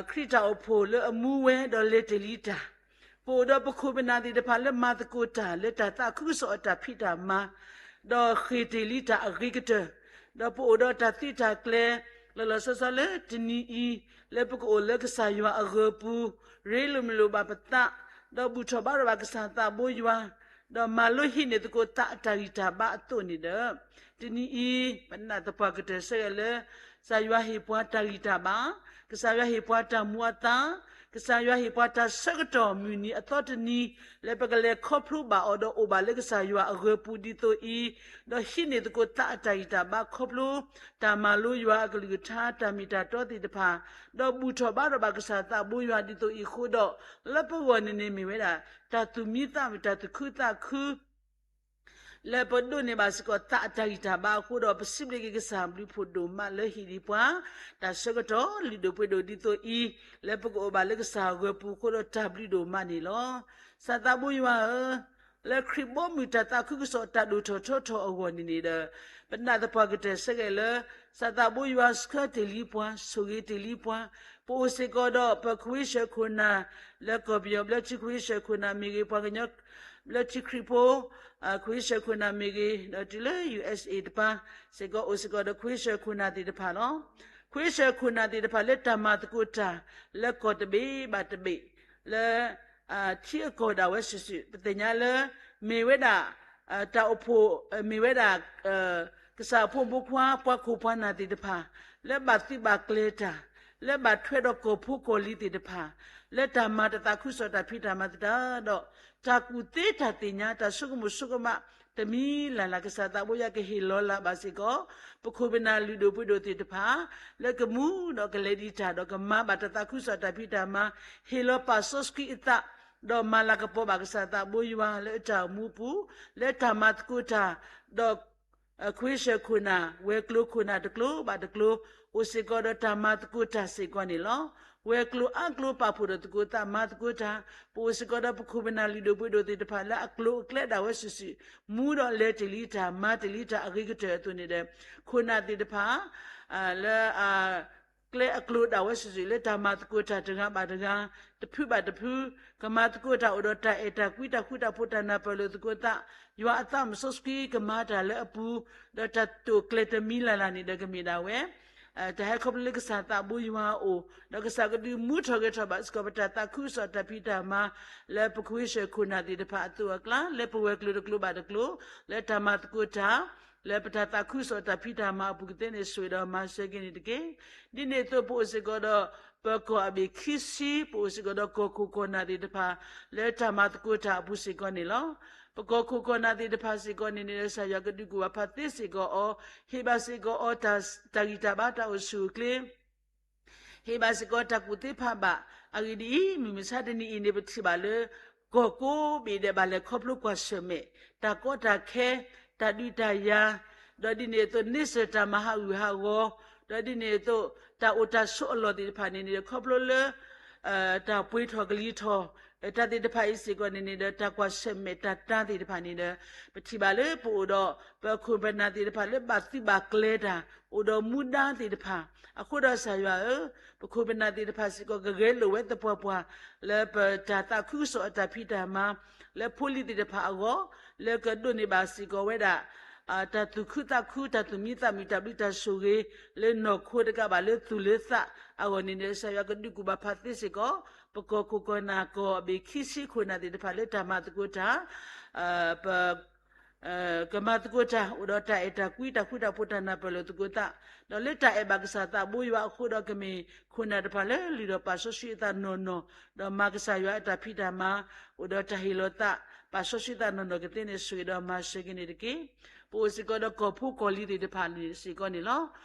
ခရံာ်တၢ်အိၣ်ဖှိၣ်လၢအမူဝဲဒီးလဲၤတ့ၢ်လံတၢ်, ပအိၣ်ဒီးပခိၣ်ပနၢ်သ့ၣ်တဖၣ်လၢမၤသကိးတၢ်လၢတၢ်သးခုကစီၣ်အတၢ်ဖံးတၢ်မၤ, ဒီးဃ့ၢ်တ့ၢ်လံတၢ်အဂ့ၤကတၢၢ်, ဒီးပအိၣ်ဒီးတၢ်သုးတၢ်ကျဲၤ လီၤလီၤဆီဆီလၢတနံၤအံၤ, လၢပကအိၣ်လၢကစၢ်ယွၤအဂၢၤပူၤ, ရ့လိာ်မုာ်လိာ်ဘၣ်ပသး, ဒီးဘူၣ်ထီၣ်ဘါထီၣ်ဘၣ်ကစၢ်သးဘိယွၤ, ဒီးမၤလိဟံးန့ၢ်သကိးသးအတၢ်ဂံၢ်တၢ်ဘါအသိးန့ၣ်ဒီး, တနံၤအံၤ ပနာ်သပှၢ်ကတၢၢ်ဆၢဂ့ၤလၢ ကစၢ်ယွၤဟ့ၣ်ပှၤတၢ်ဂံၢ်တၢ်ဘါ, ကစၢ်ယွၤဟ့ၣ်ပှၤတၢ်မူအသါ, ကစၢ်ယွၤဟ့ၣ်ပှၤတၢ်ဆၢကတီၢ်မုၢ်နံၤအသီတနံၤ, လၢပကလဲၤခီဖျိဘၣ်အီၤဒီးအိၣ်ဘၣ်လၢကစၢ်ယွၤအဂၢၤပူၤဒ်သိးအံၤ, ဒီးဟံးန့ၢ်သကိးသးအတၢ်ဂံၢ်တၢ်ဘါခီဖျိ တၢ်မၤလိယွၤအကလုၢ်ကထါ တၢ်မ့ၢ်တၢ်တီသ့ၣ်တဖၣ်, ဒီးဘူၣ်ထီၣ်ဘါထီၣ်ဘၣ်ကစၢ်သးဘိယွၤဒ်သိးအံၤအဃိဒီး, လၢပဂီၢ်န့ၣ်န့ၣ်မ့ၢ်ဝဲဒၣ် တၢ်သူၣ်မံသးမုာ် တၢ်သူၣ်ခုသးခု လၢပဒိးန့ၢ်ဘၣ်စ့ၢ်ကီးသးအတၢ်ဂံၢ်တၢ်ဘါအဃိဒီး ပစံးဘျုးက့ၤကစၢ်ဘျုးဖှိၣ်ဒိၣ်မးလၢဟ့ၣ်ဒံးပှၤ တၢ်ဆၢကတီၢ်လုၢ်ဒိၣ်ပှ့ၤဒိၣ်ဒ်သိးအံၤ, လၢပကအိၣ်ဘၣ်လၢကစၢ်အဂၢၤပူၤအဃိဒီးတၢ်ဘျုးဒိၣ်မးန့ၣ်လီၤ. ကစၢ်သးဘိယွၤဧၢ, လၢခရံာ်ဘီမုၢ်တၢ်သးခုကစီၣ်တၢ်ဒိၣ်ထီၣ်ထီထီၣ်အဂီၢ်န့ၣ်န့ၣ်ဒီး, ပနာ်သပှၢ်ကတၢၢ်ဆၢဂ့ၤလၢ ကစၢ်သးဘိယွၤဆှၢတ့ၢ်လံပှၤ ဆိၣ်ဂ့ၤတ့ၢ်လံပှၤ, ပအိၣ်စ့ၢ်ကီးဒီးပခဝ့ၡၢၣ်ခိၣ်နၢ် လၢကီၢ်ပယီၤဘျၢထံခဝ့ၡၢၣ်ခိၣ်နၢ်မ့ၢ်ဂ့ၤ ပှၤကညီ ဘျၢထံခရံာ်ဖိ ခဝ့ၡၢၣ်ခိၣ်နၢ်မ့ၢ်ဂ့ၤ ဒီးတုၤလၢ ယူၢ်အ့ၣ်စ့ၣ် တပၤ စ့ၢ်ကီးအိၣ်စ့ၢ်ကီးဒီးခဝ့ၡၢၣ်ခိၣ်နၢ်သ့ၣ်တဖၣ်လီၤ. ခဝ့ၡၢၣ်ခိၣ်နၢ်သ့ၣ်တဖၣ်လၢတၢ်မၤသကိးတၢ် လၢကီၢ်တဘ့ၣ်ဘၣ်တဘ့ၣ် လၢ ထံအကီၢ်ဒၣ်ဝဲစုာ်စုာ် ပသ့ၣ်ညါလၢ မ့ၢ်ဝဲဒၣ် တၢ်အိၣ်ဖှိၣ် မ့ၢ်ဝဲဒၣ် ကစၢ်အဖိမုၣ်ဖိခွါ ပှၤခိၣ်ပှၤနၢ်သ့ၣ်တဖၣ် လၢဘၣ်သုးဘၣ်ကျဲၤတၢ် လၢဘၣ်ထွဲဒီးကီၢ်ဖိကီၢ်လံၤသ့ၣ်တဖၣ် လၢတၢ်မၤတၢ်သးခုကစီၣ်တၢ်ဖံးတၢ်မၤသတးဒီး တၢ်ကူၣ်သ့တၢ်သ့ၣ်ညါ တၢ်ဆိကမိၣ်ဆိကမး တမံၤလၢ်လၢ် ကစၢ်သးဘိယွၤကဟ့ၣ်လီၤလၢ်ဘၣ်စ့ၢ်ကီး ပခိၣ်ပနၢ်လုၢ်ဒိၣ်ပှ့ၤဒိၣ်သ့ၣ်တဖၣ် လၢကမူဒီးကလဲၤဒံးတၢ်ဒီးကမၤဘၣ်တၢ်သးခုကစီၣ်တၢ်ဖံးတၢ်မၤ ဟ့ၣ်လီၤပာ်စီဆှံအသး ဒီးမၤလၤကပီၤဘၣ်ကစၢ်သးဘိယွၤလၢအတၢ်အိၣ်မူအပူၤ လၢတၢ်မၤသကိးတၢ် ဒီး ခဝ့ၡၢၣ်ခိၣ်နၢ် ဝဲၤကျိၤခိၣ်နၢ်တကျိၤဘၣ်တကျိၤ အိၣ်စ့ၢ်ကီးဒီးတၢ်မၤသကိးတၢ်စ့ၢ်ကီးန့ၣ်လီၤ. ဝဲၤကျိၤအါကျိၤပာ်ဖှိၣ်ဒီးသကိးသးမၤသကိးတၢ်, ပအိၣ်စ့ၢ်ကီးဒီးပခိၣ်ပနၢ်လုၢ်ဒိၣ်ပှ့ၤဒိၣ်သ့ၣ်တဖၣ်လၢအကျိၤအကျဲဒၣ်ဝဲစုာ်စုာ်, မူဒီးလဲၤတ့ၢ်လံတၢ် မၤတ့ၢ်လံတၢ်အဂ့ၤကတၢၢ်အသိးန့ၣ်ဒီး ခိၣ်နၢ်သ့ၣ်တဖၣ် လၢ ကျဲအကျိၤဒၣ်ဝဲစုာ်စုာ်လၢတၢ်မၤသကိးတၢ်တဂၤဘၣ်တဂၤ, တဖုဘၣ်တဖု, ကမၤသကိးတၢ်အိၣ်ဒီးတၢ်အဲၣ်တၢ်ကွံတၢ်ဃူတၢ်ဖိးတၢ်နၢ်ပၢၢ်လိာ်သကိးသး, ယွၤအသးမစီဆှံကမၤတၢ်လၢအပူၤ, ဒီးတၢ်တိာ်ကျဲၤတမံၤလၢ်လၢ်န့ၣ်ဒီးကမ့ၢ်ဒၣ်ဝဲ တၢ်ဟဲခီဖျိလၢကစၢ်သးဘိယွၤအအိၣ်, ဒီးကစၢ်ကဒုးမူထီၣ်ဂဲၤထီၣ်ဘၣ်စ့ၢ်ကီးပတၢ်သးခုကစီၣ်တၢ်ဖံးတၢ်မၤ လၢပကဝ့ၢ်ဆှၢခိၣ်နၢ်သ့ၣ်တဖၣ်အသိးအကျါ, လၢပဝဲၤကျိၤတကျိၤဘၣ်တကျိၤ, လၢတၢ်မၤသကိးတၢ်, လၢပတၢ်သးခုကစီၣ်တၢ်ဖံးတၢ်မၤအပူၤကသ့န့ၣ် ဆိၣ်ဂ့ၤဒီးမၤစၢၤက့ၤန့ၣ်တက့ၢ်. ဒ်န့ၣ်အသိးပအိၣ်စ့ၢ်ကီးဒီး ပကီၢ်အဘ့ၣ်ခံဆံ, ပအိၣ်စ့ၢ်ကီးဒီးကီၢ်ခိၣ်ကီၢ်နၢ်သ့ၣ်တဖၣ် လၢတၢ်မၤသကိးတၢ်အပူၤစ့ၢ်ကီးန့ၣ်လီၤ. ပကီၢ်ခိၣ်ကီၢ်နၢ်သ့ၣ်တဖၣ်စ့ၢ်ကီးန့ၣ်န့ၣ်ဒီး ကစၢ်ယွၤကဒုးကူၣ်ဘၣ်ဖးသ့စ့ၢ်ကီးအီၤ, ဟ့ၣ်ဘၣ်စ့ၢ်ကီးအီၤ တၢ်ဂံၢ်တၢ်ဘါတၢ်အိၣ်ဆူၣ်အိၣ်ချ့ ဟ့ၣ်ဘၣ်စ့ၢ်ကီးတၢ်ကူၣ်သ့ဖးဘၣ်. အဂ့ၢ်ဒ်အံၤ, မုၢ်မဆါတနံၤအံၤန့ၣ် ပထံၣ်ဘၣ်လၢ ကီၢ်ကိးဘ့ၣ်ဒဲးဘၣ်လဲၤခီဖျိကွၢ်ဆၢၣ်မဲာ် တၢ်ကီတၢ်ခဲ, တၢ်ဒုးတၢ်ယၤ, ဒီးဒ်န့ၣ်အသိးန့ဆၢၣ်တၢ်မၤဟးဂူာ်ဟးဂီၤ, ဒီးဒ်န့ၣ်အသိး တၢ်အိၣ်တၢ်ဆိးအလီၢ်သ့ၣ်တဖၣ်န့ၣ်န့ၣ် ခီဖျိလၢ တၢ်ပှ့ၤထီၣ်ကလံၤထီၣ် တၢ်သ့ၣ်တဖၣ်အံၤစ့ၢ်ကီးန့ၣ်န့ၣ်ဒီး တၢ်ကွၢ်ဆၢၣ်မဲာ်တၢ်တၢ်သ့ၣ်တဖၣ်န့ၣ်ဒီး ပထံၣ်ဘၣ်လၢပအိၣ်ဒီး ပခိၣ်ပနၢ်သ့ၣ်တဖၣ်လၢဘၣ်သုးဘၣ်ကျဲၤတၢ် အိၣ်ဒီးမူဒါသ့ၣ်တဖၣ်, အဃိဒီးကစၢ်ယွၤဧၢ, ပခိၣ်ပနၢ်သ့ၣ်တဖၣ်စ့ၢ်ကီး ကဂဲၤလိာ်ဝဲသပှၢ်ပှၢ် လၢပတၢ်သးခုကစီၣ်အတၢ်ဖံးတၢ်မၤ လၢဖိလံၤသ့ၣ်တဖၣ်အဂီၢ်, လၢကဒိးန့ၢ်ဘၣ်စ့ၢ်ကီးဝဲဒၣ် တၢ်သူၣ်ခုသးခု တၢ်သူၣ်မံသးမုာ် တၢ်ဘျုးတၢ်ဆိၣ်ဂ့ၤ လၢနီၢ်ခိတကးဘၣ်လၢသူၣ်လၢသးအဂီၢ်န့ၣ်ဒီး ကစၢ်ယွၤကဒုးကူၣ်ဘၣ်ဖးသ့စ့ၢ်ကီး ပကီၢ်ခိၣ်ကီၢ်နၢ်ကီၢ်အဘ့ၣ်ခံဆံခိၣ်နၢ်သ့ၣ်တဖၣ်လၢတၢ်မၤသကိးတၢ် ပ ကမၤသကိးတၢ် အိၣ်ဒီးတၢ်အဲၣ်တၢ်ကွံ တၢ်ဃူတၢ်ဖိး တၢ်နၢ်ပၢၢ်လိာ်သကိးသး, ဒီးလၢတၢ်အဲၣ်ဘၣ်ကစၢ်သးဘိယွၤအဃိဒီး ကမ့ၢ်ခိၣ်နၢ်တဖၣ်လၢလုၢ်ထီၣ်ပာ်စီဆှံအသးနီၢ်နီၢ်, ဒီးမၤကစၢ်ယွၤအတၢ်ဖံးတၢ်မၤ, အိၣ်ဒီးတၢ်ဟ့ၣ်လီၤသး ပာ်စီဆှံသးနီၢ်နီၢ်ကသ့န့ၣ် ဆိၣ်ဂ့ၤဒီးမၤစၢၤက့ၤန့ၣ်တက့ၢ်. ပအိၣ်စ့ၢ်ကီးဒီးကီၢ်ဖိကီၢ်လံၤသ့ၣ်တဖၣ်စ့ၢ်ကီးန့ၣ်လီၤ.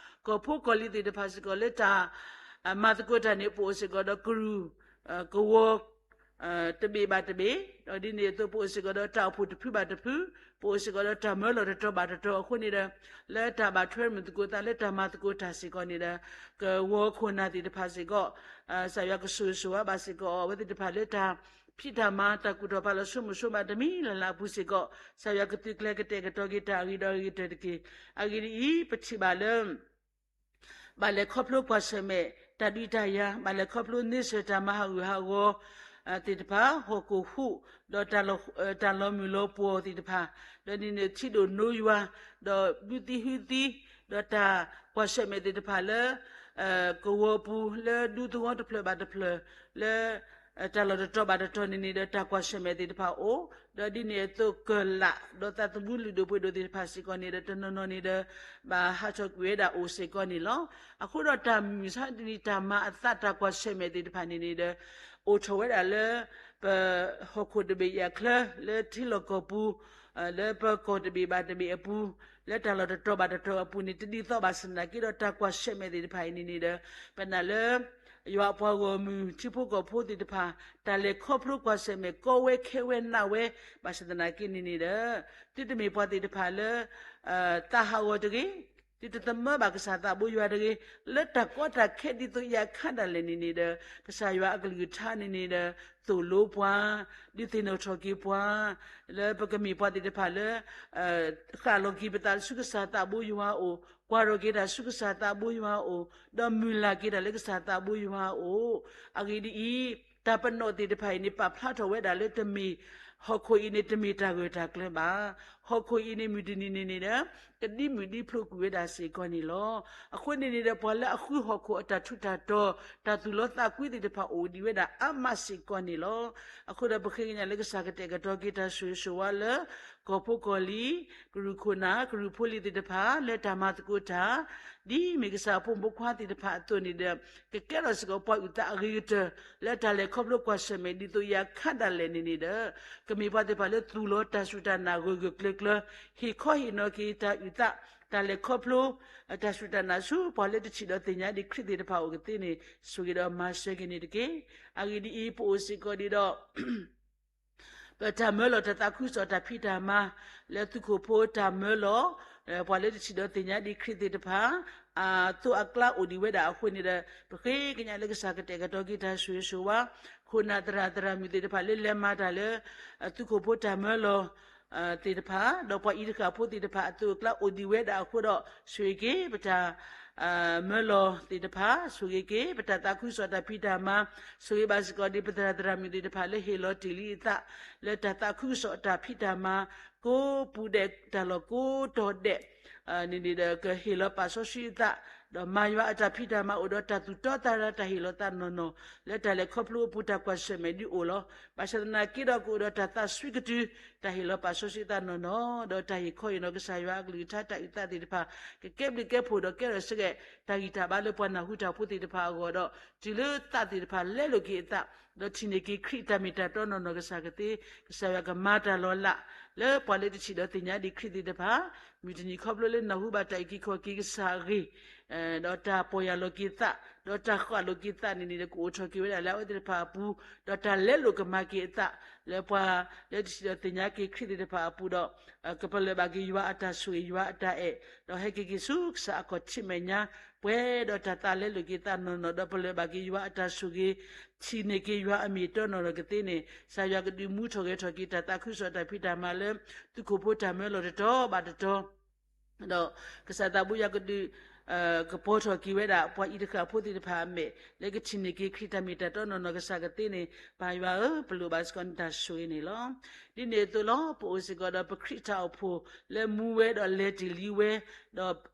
ကီၢ်ဖိကီၢ်လံၤသ့ၣ်တဖၣ်စ့ၢ်ကီးလၢတၢ် မၤသကိးတၢ်န့ၣ် ပအိၣ်စ့ၢ်ကီးဒီးကရူၢ် ကဝီၤ တဘ့ၣ်ဘၣ်တဘ့ၣ်, ဒီးဒ်န့ၣ်အသိး ပအိၣ်စ့ၢ်ကီးဒီးတၢ်အိၣ်ဖှိၣ်တဖုဘၣ်တဖု, ပအိၣ်စ့ၢ်ကီးဒီးတၢ်မၢလီၤတတီၤဘၣ်တတီၤအဃိန့ၣ်ဒီး လၢတၢ်ဘၣ်ထွဲမုာ်သကိးသးလၢတၢ်မၤသကိးတၢ်စ့ၢ်ကီးန့ၣ်ဒီး ကဝီၤခိၣ်နၢ်သ့ၣ်တဖၣ်စ့ၢ်ကီး ကစၢ်ယွၤကဆိၣ်ဂ့ၤဆိၣ်ဝါဘၣ်စ့ၢ်ကီးအဝဲသ့ၣ်တဖၣ်လၢတၢ်ဖံးတၢ်မၤ တၢ်ကူၣ်ထီၣ်ဖးလီၤဆိကမိၣ်ဆိကမးတမံၤလၢ်လၢ်အပူၤစ့ၢ်ကီး ကစၢ်ယွၤကသုးကျဲၤကတဲာ်ကတီၤက့ၤတၢ်အဂ့ၤဒီးအဂ့ၤကတၢၢ်တက့ၢ်. အဂ့ၢ်ဒ်အံၤ, ပထံၣ်ဘၣ်လၢ ဘၣ်လဲၤခီဖျိကွၢ်ဆၢၣ်မဲာ် တၢ်ဒုးတၢ်ယၤ, ဘၣ်လဲၤခီဖျိန့ဆၢၣ်တၢ်မၤဟးဂူာ်ဟးဂီၤ သ့ၣ်တဖၣ်, ဟီၣ်ခိၣ်ဟူး, ဒီးတၢ်လီၤမုၢ်လီၤပှီၢ်သ့ၣ်တဖၣ်, ဒီးဒ်န့ၣ်ထံဒိၣ်နိယွၤ, ဒီးဒူသံဟုသံ, ဒီးတၢ်ကွၢ်ဆၢၣ်မဲာ်သ့ၣ်တဖၣ်လၢ ကဝီၤပူၤလၢဒူသဝီတဖျၢၣ်ဘၣ်တဖျၢၣ်, လၢ တၢ်လီၢ်တတီၤဘၣ်တတီၤန့ၣ်န့ၣ်ဒီး တၢ်ကွၢ်ဆၢၣ်မဲာ်သ့ၣ်တဖၣ်အိၣ်, ဒီးဒ်န့ၣ်အသိးကလး, ဒီးသးသမူလုၢ်ဒိၣ်ပှ့ၤဒိၣ်သ့ၣ်တဖၣ်စ့ၢ်ကီးန့ၣ်ဒီး တနီၤနီၤန့ၣ်ဒီး ဘၣ်ဟးထီၣ်ကွံာ်ဝဲဒၣ်အိၣ်စ့ၢ်ကီးန့ၣ်လီၤ. အဃိဒီးတၢ်မုၢ်ဆါတနံၤတၢ်မၤအသးတၢ်ကွၢ်ဆၢၣ်မဲာ်သ့ၣ်တဖၣ်န့ၣ်န့ၣ်ဒီး အိၣ်ထီၣ်ဝဲဒၣ်လၢ ပဟီၣ်ခိၣ်တဘ့ၣ်အံၤအချၢ လၢထံလီၢ်ကီၢ်ပူၤ လၢပကီၢ်တဘ့ၣ်ဘၣ်တဘ့ၣ်အပူၤ, လၢတၢ်လီၢ်တတီၤဘၣ်တတီၤအပူၤန့ၣ် တဒ်သိးဘၣ်ဆၣ်သနာ်က့ဒီးတၢ်ကွၢ်ဆၢၣ်မဲာ်သ့ၣ်တဖၣ်အံၤန့ၣ်န့ၣ်ဒီး ပနာ်လၢ ယွၤအပှၤဂီၢ်မုၢ်ထံဖိကီၢ်ဖိသ့ၣ်တဖၣ် တၢ်လဲၤခီဖျိကွၢ်ဆၢၣ်မဲာ်ကီဝဲခဲဝဲနးဝဲ ဘၣ်ဆၣ်သနာ်က့န့ၣ်န့ၣ်ဒီး သုတမ့ၢ်ပှၤသ့ၣ်တဖၣ်လၢ သးဟးဂီၤတဂ့ၤ, သုတသမၢဘၣ်ကစၢ်သးဘိယွၤတဂ့ၤ, လၢတၢ်ကီတၢ်ခဲဒ်သိးအံၤအခါဒၣ်လဲာ်န့ၣ်န့ၣ်ဒီး ကစၢ်ယွၤအကလုၢ်ကထါန့ၣ်န့ၣ်ဒီး သိၣ်လိပှၤ, ဒုးသ့ၣ်နီၣ်ထီၣ်က့ၤပှၤ, လၢပကမ့ၢ်ပှၤသ့ၣ်တဖၣ်လၢ ဃၣ်လီၤက့ၤပသးဆူကစၢ်သးဘိယွၤအအိၣ်, ကွၢ်ထီၣ်က့ၤတၢ်ဆူကစၢ်သးဘိယွၤအအိၣ်, ဒီးမုၢ်လၢ်က့ၤတၢ်လၢကစၢ်သးဘိယွၤအအိၣ်. အဂ့ၢ်ဒ်အံၤ, တၢ်ပနီၣ်သ့ၣ်တဖၣ်အံၤန့ၣ် ပာ်ဖျါထီၣ်ဝဲဒၣ်လၢတမ့ၢ် ဟီၣ်ခိၣ်အံၤန့ၣ် တမ့ၢ်တၢ်ဂၢၢ်တၢ်ကျၢၤဘၣ်. ဟီၣ်ခိၣ်အံၤန့ၣ် မုၢ်တနံၤန့ၣ်န့ၣ်ဒီး ကဒံမုၢ်ဒံဖျိးကွံာ်ဝဲဒၣ်စ့ၢ်ကီးန့ၣ်လီၤ. အဃိန့ၣ်န့ၣ်ဒီး ပှၤလၢအဃုဟီၣ်ခိၣ်အတၢ်ထူးတၢ်တီၤ တၢ်သူၣ်လီသးကွံသ့ၣ်တဖၣ်အိၣ်ဒံးဝဲဒၣ်အါမးစ့ၢ်ကီးန့ၣ်လီၤ. အဃိဒီးပဃ့ကညးလၢကစၢ်ကတဲာ်ကတီၤက့ၤတၢ်ဆိၣ်ဂ့ၤဆိၣ်ဝါလၢ ကီၢ်ဖိကီၢ်လံၤ, ကရူၢ်ခိၣ်နၢ်, ကရူၢ်ဖိလံၤသ့ၣ်တဖၣ် လၢတၢ်မၤသကိးတၢ် ဒ်မ့ၢ်ကစၢ်အဖိမုၣ်ဖိခွါသ့ၣ်တဖၣ်အသိးန့ၣ်ဒီး ကကဲထီၣ်စ့ၢ်ကီးပှၤအုၣ်သးအဂ့ၤကတၢၢ် လၢတၢ်လဲၤခီဖျိကွၢ်ဆၢၣ်မဲာ်ဒ်သိးအံၤအခါဒၣ်လဲာ်န့ၣ်န့ၣ်ဒီး ကမ့ၢ်ပှၤသ့ၣ်တဖၣ်လၢသူၣ်လီၤတၢ်စူၢ်တၢ်နာ်ဂၢၢ်ဂၢၢ်ကျၢၤကျၢၤ, ဟ့ၣ်ခီဟ့ၣ်နီၤက့ၤတၢ်အုၣ်သး, တၢ်လဲၤခီဖျိ တၢ်စူၢ်တၢ်နာ်ဆူ ပှၤလၢတထံၣ်ဒီးသ့ၣ်ညါဒံးခရံာ်သ့ၣ်တဖၣ်အိၣ်ကသ့န့ၣ် ဆိၣ်ဂ့ၤဒီးမၤစၢၤက့ၤန့ၣ်တက့ၢ်. အဂ့ၢ်ဒ်အံၤ, ပအိၣ်စ့ၢ်ကီးဒံးဒီး ပတၢ်မၢလီၤတၢ်သးခုကစီၣ်တၢ်ဖံးတၢ်မၤ လၢသုးခိၣ်ဖိတၢ်မၢလီၤ, ပှၤလၢတထံၣ်ဒီးသ့ၣ်ညါဒံးခရံာ်သ့ၣ်တဖၣ်, အသိးအကျါအိၣ်ဒံးဝဲဒၣ်အဃိန့ၣ်ဒီး ပဃ့ကညးလၢကစၢ်ကတဲာ်ကတီၤက့ၤတၢ်ဆိၣ်ဂ့ၤဆိၣ်ဝါ ခိၣ်နၢ်သရၣ်သရၣ်မုၣ်သ့ၣ်တဖၣ်လၢလဲၤမၤတၢ်လၢ သုးခိၣ်ဖိတၢ်မၢလီၤ သ့ၣ်တဖၣ် ဒီးပှၤအံၤတဃၣ်ဖိသ့ၣ်တဖၣ်အသိးအကျါအိၣ်ဒံးဝဲဒၣ်အဃိဒီး ဆိၣ်ဂ့ၤက့ၤပတၢ် မၢလီၤသ့ၣ်တဖၣ် ဆိၣ်ဂ့ၤက့ၤ ပတၢ်သးခုကစီၣ်တၢ်ဖံးတၢ်မၤ ဆိၣ်ဂ့ၤဘၣ်စ့ၢ်ကီးဒ်ပသရၣ်သရၣ်မုၣ်သ့ၣ်တဖၣ်လၢဟ့ၣ်လီၤတ့ၢ်လံအသး လၢတၢ်သးခုကစီၣ်တၢ်ဖံးတၢ်မၤ ကိးပူၤဒဲးတၢ်လီၢ်ကိးတီၤဒဲး န့ၣ်န့ၣ်ဒီး ကဟ့ၣ်လီၤပာ်စီဆှံအသး ဒီးမၤယွၤအတၢ်ဖံးတၢ်မၤအိၣ်ဒီးတၢ်သူၣ်တီသးရၤတၢ်ဟ့ၣ်လီၤသးနီၢ်နီၢ် လၢတၢ်လဲၤခီဖျိအပူၤတၢ်ကွၢ်ဆၢၣ်မဲာ်ဒ်အိၣ်လီၤ. ဘၣ်ဆၣ်သနာ်က့ဒီးကအိၣ်ဒီးတၢ်သးစွံကတုၤ တၢ်ဟ့ၣ်လီၤပာ်စီဆှံအသးနီၢ်နီၢ် ဒီးတၢ်ဟ့ၣ်ခီဟ့ၣ်နီၤကစၢ်ယွၤအကလုၢ်ကထါတၢ်အုၣ်သးသ့ၣ်တဖၣ် ကကဲဘျုးကဲဖှိၣ်ဒီးကဲထီၣ်စ့ၢ်ကီး တၢ်ဂံၢ်တၢ်ဘါလၢပှၤနၢ်ဟူတၢ်ဖိသ့ၣ်တဖၣ်အဂီၢ်ဒီး တုၤလၢသးသ့ၣ်တဖၣ်လဲလိာ်က့ၤအသး ဒီးထံၣ်န့ၢ်က့ၤခရံာ်တၢ်မ့ၢ်တၢ်တီနီၢ်နီၢ်ကစၢ်ကသ့ ကစၢ်ယွၤကမၤတၢ်လီၤလး လၢပှၤလၢတထံၣ်ဒီးသ့ၣ်ညါဒံးခရံာ်သ့ၣ်တဖၣ် မုၢ်တနံၤခီဖျိလၢနၢ်ဟူဘၣ်တၢ်အုၣ်က့ၤခီၣ်က့ၤကစၢ်အဂ့ၢ် ဒီးတၢ်ပီၢ်ယၢ်လီၤက့ၤသး ဒီးတၢ်ဃၣ်လိာ်က့ၤသးန့ၣ်န့ၣ်ဒီး ကအိၣ်ထီၣ်က့ၤဝဲဒၣ်လၢအဝဲသ့ၣ်တဖၣ်အပူၤ ဒီးတၢ်လဲလိာ်ကမၤက့ၤအသး လၢပှၤလၢတထံၣ်ဒီးသ့ၣ်ညါက့ၤခရံာ်သ့ၣ်တဖၣ်အပူၤဒီး ကပလၢၢ်ဘၣ်က့ၤယွၤအတၢ်ဆိၣ်ဂ့ၤယွၤအတၢ်အဲၣ် ဒီးဟဲက့ၤက့ၤဆူကစၢ်အခီၣ်ထံးမဲာ်ညါ ပှဲၤဒီးတၢ်သးလဲလိာ်က့ၤသးနီၢ်နီၢ် ဒီးပလၢၢ်ဘၣ်က့ၤယွၤအတၢ်ဆိၣ်ဂ့ၤ ထံၣ်န့ၢ်က့ၤယွၤအမ့ၢ်အတီနီၢ်နီၢ်ကသ့န့ၣ် ကစၢ်ယွၤကဒုးမူထီၣ်ဂဲၤထီၣ်က့ၤတၢ်သးခုကစီၣ်တၢ်ဖံးတၢ်မၤလၢ သုးခိၣ်ဖိတၢ်မၢလီၤတတီၤဘၣ်တတီၤ ဒီးကစၢ်သးဘိယွၤကဒုး ကပီၤထီၣ်က့ၤဝဲဒၣ် ပှၤအံၤတဃၣ်ဖိသ့ၣ်တဖၣ်အမဲာ် လၢကထံၣ်န့ၢ်က့ၤခရံာ်တၢ်မ့ၢ်တၢ်တီနီၢ်နီၢ်ကစၢ်ကသ့န့ၣ် ပၢ်ယွၤဧၢ ပလိၣ်ဘၣ်စ့ၢ်ကီးနတၢ်ဆိၣ်ဂ့ၤန့ၣ်လီၤ. ဒ်န့ၣ်အသိးလီၤ ပအိၣ်စ့ၢ်ကီးဒီးပခရံာ်တၢ်အိၣ်ဖှိၣ်လၢမူဝဲဒီးလဲၤတ့ၢ်လံဝဲ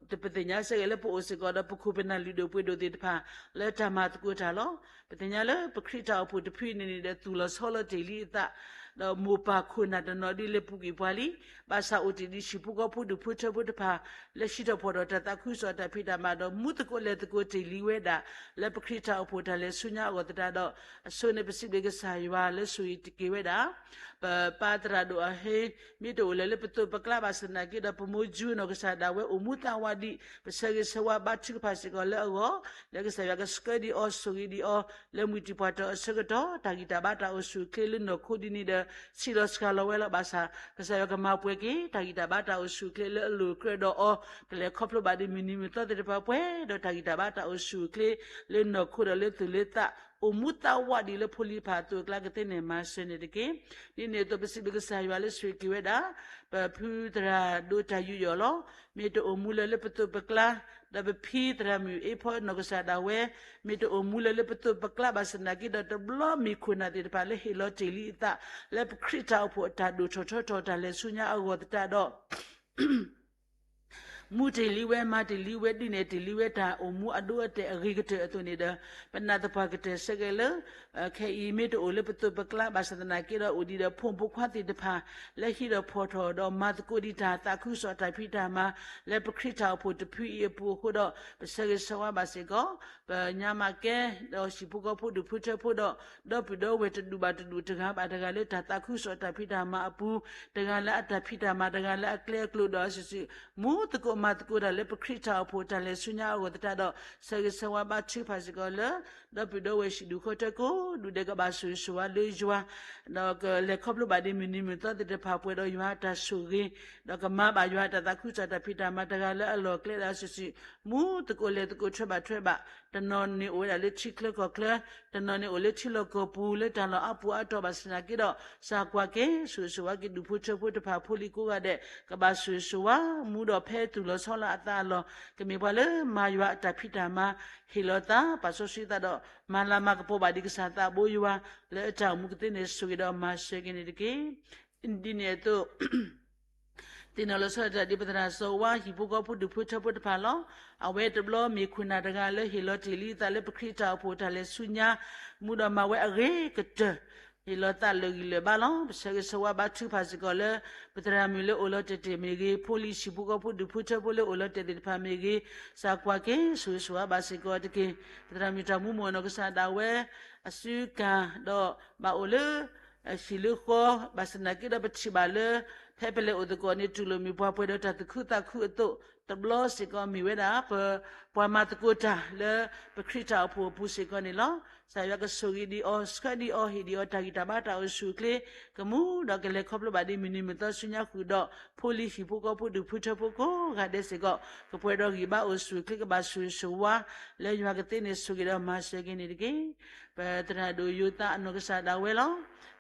ဒီးပသ့ၣ်ညါစ့ၢ်ကီးလၢပအိၣ်စ့ၢ်ကီးဒီးပခိၣ်ပနၢ်လုၢ်ဒိၣ်ပှ့ၤဒိၣ်သ့ၣ်တဖၣ် လၢတၢ်မၤသကိးတၢ်လီၤ. ပသ့ၣ်ညါလၢပခရံာ်တၢ်အိၣ်ဖှိၣ်တဖုအံၤန့ၣ်န့ၣ်ဒီး သူၣ်လီၤဆီလီၤတ့ၢ်လံအသး ဒီးမိၢ်ပၢ်ခိၣ်နၢ်တနီၤဒ်လဲၤပူၤကွံာ်ပှၤလံ, ဘၣ်ဆၣ်အိၣ်တ့ၢ်ဒံးဟံၣ်ဖိဃီဖိဒူၣ်ဖိထၢဖိတဖၣ် လၢဟံးထီၣ်ဖီၣ်ထီၣ်တၢ်သးခုကစီၣ်တၢ်ဖံးတၢ်မၤဒီး မူသကိးလဲၤသကိးတ့ၢ်လံဝဲဒၣ် လၢပခရံာ်တၢ်အိၣ်ဖှိၣ်တၢ်လဲၤဆူညါအဂီၢ်သတးဒီး အဆိန့ၣ်ပစံးဘျုးကစၢ်ယွၤလၢဆိၣ်ဂ့ၤတက့ၢ်ဝဲဒၣ် ပပၢ်သရၣ်ဒိၣ်အဟ့ မ့ၢ်တအိၣ်လၢၤလၢပသိးပကျါဘၣ်ဆၣ်သနာ်က့ဒီး ပမိၢ်ယူနီၢ်ကစၢ်ဒၣ်ဝဲအိၣ်မူသးဝးဒံး ပဆၢဂ့ၤဆၢဝါဘါထုကဖၣ်စ့ၢ်ကီးလၢအဂီၢ် လၢကစၢ်ယွၤကဆှၢဒံးအီၤ ဆိၣ်ဂ့ၤဒံးအီၤ လၢမုၢ်တံၢ်ပှၢ်တီၢ်အဆၢကတီၢ် တၢ်ဂံၢ်တၢ်ဘါတၢ်အိၣ်ဆူၣ်အိၣ်ချ့လၢနီၢ်ခိဒ်န့ၣ်ဒီး ဆံးလီၤစှၤလီၤဝဲလီၤ. ဘၣ်ဆၣ် ကစၢ်ယွၤကမၤပှဲၤက့ၤ တၢ်ဂံၢ်တၢ်ဘါတၢ်အိၣ်ဆူၣ်အိၣ်ချ့လၢအလိၤအကြၢးဒီးအီၤ ကလဲၤခီဖျိဘၣ်ဒံးမုၢ်နံၤမုၢ်သီသ့ၣ်တဖၣ်ပှဲၤဒီးတၢ်ဂံၢ်တၢ်ဘါတၢ်အိၣ်ဆူၣ်အိၣ်ချ့ လၢနီၢ်ခိဒီးလၢသူၣ်လၢသး အိၣ်မူသးဝးဒံးလၢဖိလံၤတဖၣ်အသိးအကျါကသ့န့ၣ် မၤစၢၤန့ၣ်တက့ၢ်. ဒ်န့ၣ်အသိးပစံးဘျုးကစၢ်ယွၤလၢဆိၣ်ဂ့ၤက့ၤဝဲဒၣ် ပဖုသရၣ်ဒိၣ်တၢ်ယူးယီၣ်လီၤ. မ့ၢ်တအိၣ်မူလၢၤလၢပသိးပကျါ ဒီးပဖံသရၣ်မုၣ်အ့ဖီနီၢ်ကစၢ်ဒၣ်ဝဲ မ့ၢ်တအိၣ်မူလၢၤလၢပသိးပကျါဘၣ်ဆၣ်သနာ်က့ဒီး တဘျီမ့ၢ်ခိၣ်နၢ်သ့ၣ်တဖၣ်လၢဟ့ၣ်လီၤတ့ၢ်လံအသး လၢပခရံာ်တၢ်အိၣ်ဖှိၣ်အတၢ်ဒိၣ်ထီၣ်ထီထီၣ်တၢ်လဲၤဆူညါအဂီၢ်သတးဒီး မူတ့ၢ်လံဝဲ မၤတ့ၢ်လံဝဲ ဒုးနဲၣ်တ့ၢ်လံဝဲတၢ်အိၣ်မူအဒိအတဲာ်အဂ့ၤကတၢၢ်အသိးန့ၣ်ဒီး ပနာ်သပှၢ်ကတၢၢ်ဆၢက့ၤလၢ ခဲအံၤမ့ၢ်တအိၣ်လၢပသိးပကျါဘၣ်ဆၣ်သနာ်က့ဒီး အိၣ်ဒံးဒီးဖိမုၣ်ဖိခွါသ့ၣ်တဖၣ် လၢဟံးထီၣ်ဖီၣ်ထီၣ်ဒီးမၤသကိးဒံးတၢ်သးခုကစီၣ်တၢ်ဖံးတၢ်မၤ လၢပခရံာ်တၢ်အိၣ်ဖှိၣ်တဖုအံၤအပူၤအဃိဒီး ပဆၢဂ့ၤဆၢဝါဘၣ်စ့ၢ်ကီး ပညါမးကဲ ဒီးဟံၣ်ဖိဃီဖိဒူၣ်ဖိထၢဖိဒီး ဒီပုၢ်ဒီဝဲၢ်တဒူၣ်ဘၣ်တဒူၣ် တဂၤဘၣ်တဂၤလၢတၢ်သးခုကစီၣ်တၢ်ဖံးတၢ်မၤအပူၤ တဂၤလၢအတၢ်ဖံးတၢ်မၤ တဂၤလၢအကျဲအကျိၤဒီးအစုာ်စုာ် မူသကိးမၤသကိးတၢ်လၢပခရံာ်တၢ်အိၣ်ဖှိၣ်တၢ်လဲၤဆူညါအဂီၢ်သတးဒီး ဆၢဂ့ၤဆၢဝါဘါထုကဖၣ်စ့ၢ်ကီးလၢ ဒီပုၢ်ဒီဝဲၢ်ဟံၣ်ဒူၣ်ဃီထၢကိးဒူၣ်ဒဲးကဘၣ်ဆိၣ်ဂ့ၤဆိၣ်ဝါလၢယွၤ ဒီးကလဲၤခီဖျိဘၣ်ဒံးမုၢ်နံၤမုၢ်သီသ့ၣ်တဖၣ်ပှဲၤဒီးယွၤအတၢ်ဆိၣ်ဂ့ၤ ဒီးကမၤဘၣ်ယွၤအတၢ်သးခုကစီၣ်တၢ်ဖံးတၢ်မၤတဂၤလၢအလီၢ်အကျဲဒီးအစုာ်စုာ် မူသကိးလဲၤသကိးထွဲဘၣ်ထွဲဘၣ် တနီၤန့ၣ်အိၣ်ဝဲဒၣ်လၢထံချၢကီၢ်ချၢ တနီၤန့ၣ်အိၣ်လၢထံလီၢ်ကီၢ်ပူၤလၢတၢ်လီၢ်အါပူၤအါတီၤဘၣ်ဆၣ်သနာ်က့ဒီး စၢ်ကွၢ်က့ၤ ဆိၣ်ဂ့ၤဆိၣ်ဝါက့ၤဒူၣ်ဖိထၢဖိတဖၣ်ဖိလံၤကိးဂၤဒဲး ကဘၣ်ဆိၣ်ဂ့ၤဆိၣ်ဝါ မူဒီးဖဲသူၣ်လီၤဆီလီၤအသးအလီၢ် ကမ့ၢ်ပှၤလၢမၤယွၤအတၢ်ဖံးတၢ်မၤ ဟ့ၣ်လီၤသး ပာ်စီဆှံသးဒီး မၤလၤမၤကပီၤဘၣ်ဒံးကစၢ်သးဘိယွၤ လၢအတၢ်အိၣ်မူကသ့န့ၣ် ဆိၣ်ဂ့ၤဒီးမၤစၢၤက့ၤန့ၣ်တက့ၢ်. ဒ်န့ၣ်အသိး သ့ၣ်နီၣ်လီၤဆီဒၣ်တၢ်ဒ်ပသရၣ်စီၤဝါ ဟံၣ်ဖိဃီဖိဒူၣ်ဖိထၢဖိတဖၣ်လီၤ. အဝဲတဘျီမ့ၢ်ခိၣ်နၢ်တဂၤလၢဟ့ၣ်လီၤတ့ၢ်လံအသးလၢပခရံာ်တၢ်အိၣ်ဖှိၣ်တၢ်လဲၤဆူညါ မူဒီးမၤဝဲအဂ့ၤကတၢၢ် ဟ့ၣ်လီၤသးလၢာ်ဂံၢ်လၢာ်ဘါလီၤ. ပဆၢဂ့ၤဆၢဝါဘါထုကဖၣ်စ့ၢ်ကီးလၢ ပသရၣ်မုၣ်လၢအိၣ်လီၤတဲာ်တဲာ်မ့ၢ်ဂ့ၤ, ဖိလံၤဟံၣ်ဖိဃီဖိဒူၣ်ဖိထၢဖိလၢအိၣ်လီၤတဲာ်သ့ၣ်တဖၣ်မ့ၢ်ဂ့ၤ, စၢ်ကွၢ်က့ၤ ဆိၣ်ဂ့ၤဆိၣ်ဝါဘၣ်စ့ၢ်ကီးတက့ၢ်. ပသရၣ်မုၣ်တၢ်မူမိၢ်နီၢ်ကစၢ်ဒၣ်ဝဲ အစုကၢ်ဒီးဘၣ်အိၣ်လၢ ဟံၣ်လၢဃီ ဘၣ်ဆၣ်သနာ်က့ဒီးပထံၣ်ဘၣ်လၢ ဖဲပလဲၤအိၣ်သကိးန့ၣ် တူၢ်လိာ်မ့ၢ်ပှၤပှဲၤဒီးတၢ်သူၣ်ခုသးခုအသိး, တဘျီစ့ၢ်ကီးမ့ၢ်ဝဲဒၣ် ပှၤမၤသကိးတၢ်လၢ ပခရံာ်တၢ်အိၣ်ဖှိၣ်အပူၤစ့ၢ်ကီးန့ၣ်လီၤ. ကစၢ်ယွၤကဆိၣ်ဂ့ၤဒံးအီၤ, ဆှၢဒံးအီၤ, ဟ့ၣ်ဒံးအီၤတၢ်ဂံၢ်တၢ်ဘါတၢ်အိၣ်ဆူၣ်အိၣ်ချ့, ကမူဒီးကလဲၤခီဖျိဘၣ်ဒ်မုၢ်နံၤမုၢ်သီဆူညါဃုာ်ဒီး ဖိလံၤဟံၣ်ဖိဃီဖိဒူၣ်ဖိထၢဖိကိးဂၤဒဲးစ့ၢ်ကီး ကပှဲၤဒီးဂံၢ်ဘါအိၣ်ဆူၣ်အိၣ်ချ့ ကဘၣ်ဆိၣ်ဂ့ၤဆိၣ်ဝါ လၢယွၤကသ့န့ၣ်ဆိၣ်ဂ့ၤဒီးမၤစၢၤက့ၤန့ၣ်တက့ၢ်. ပသရၣ်ဒိၣ်ယိၤသးအနီၢ်ကစၢ်ဒၣ်ဝဲလီၤ.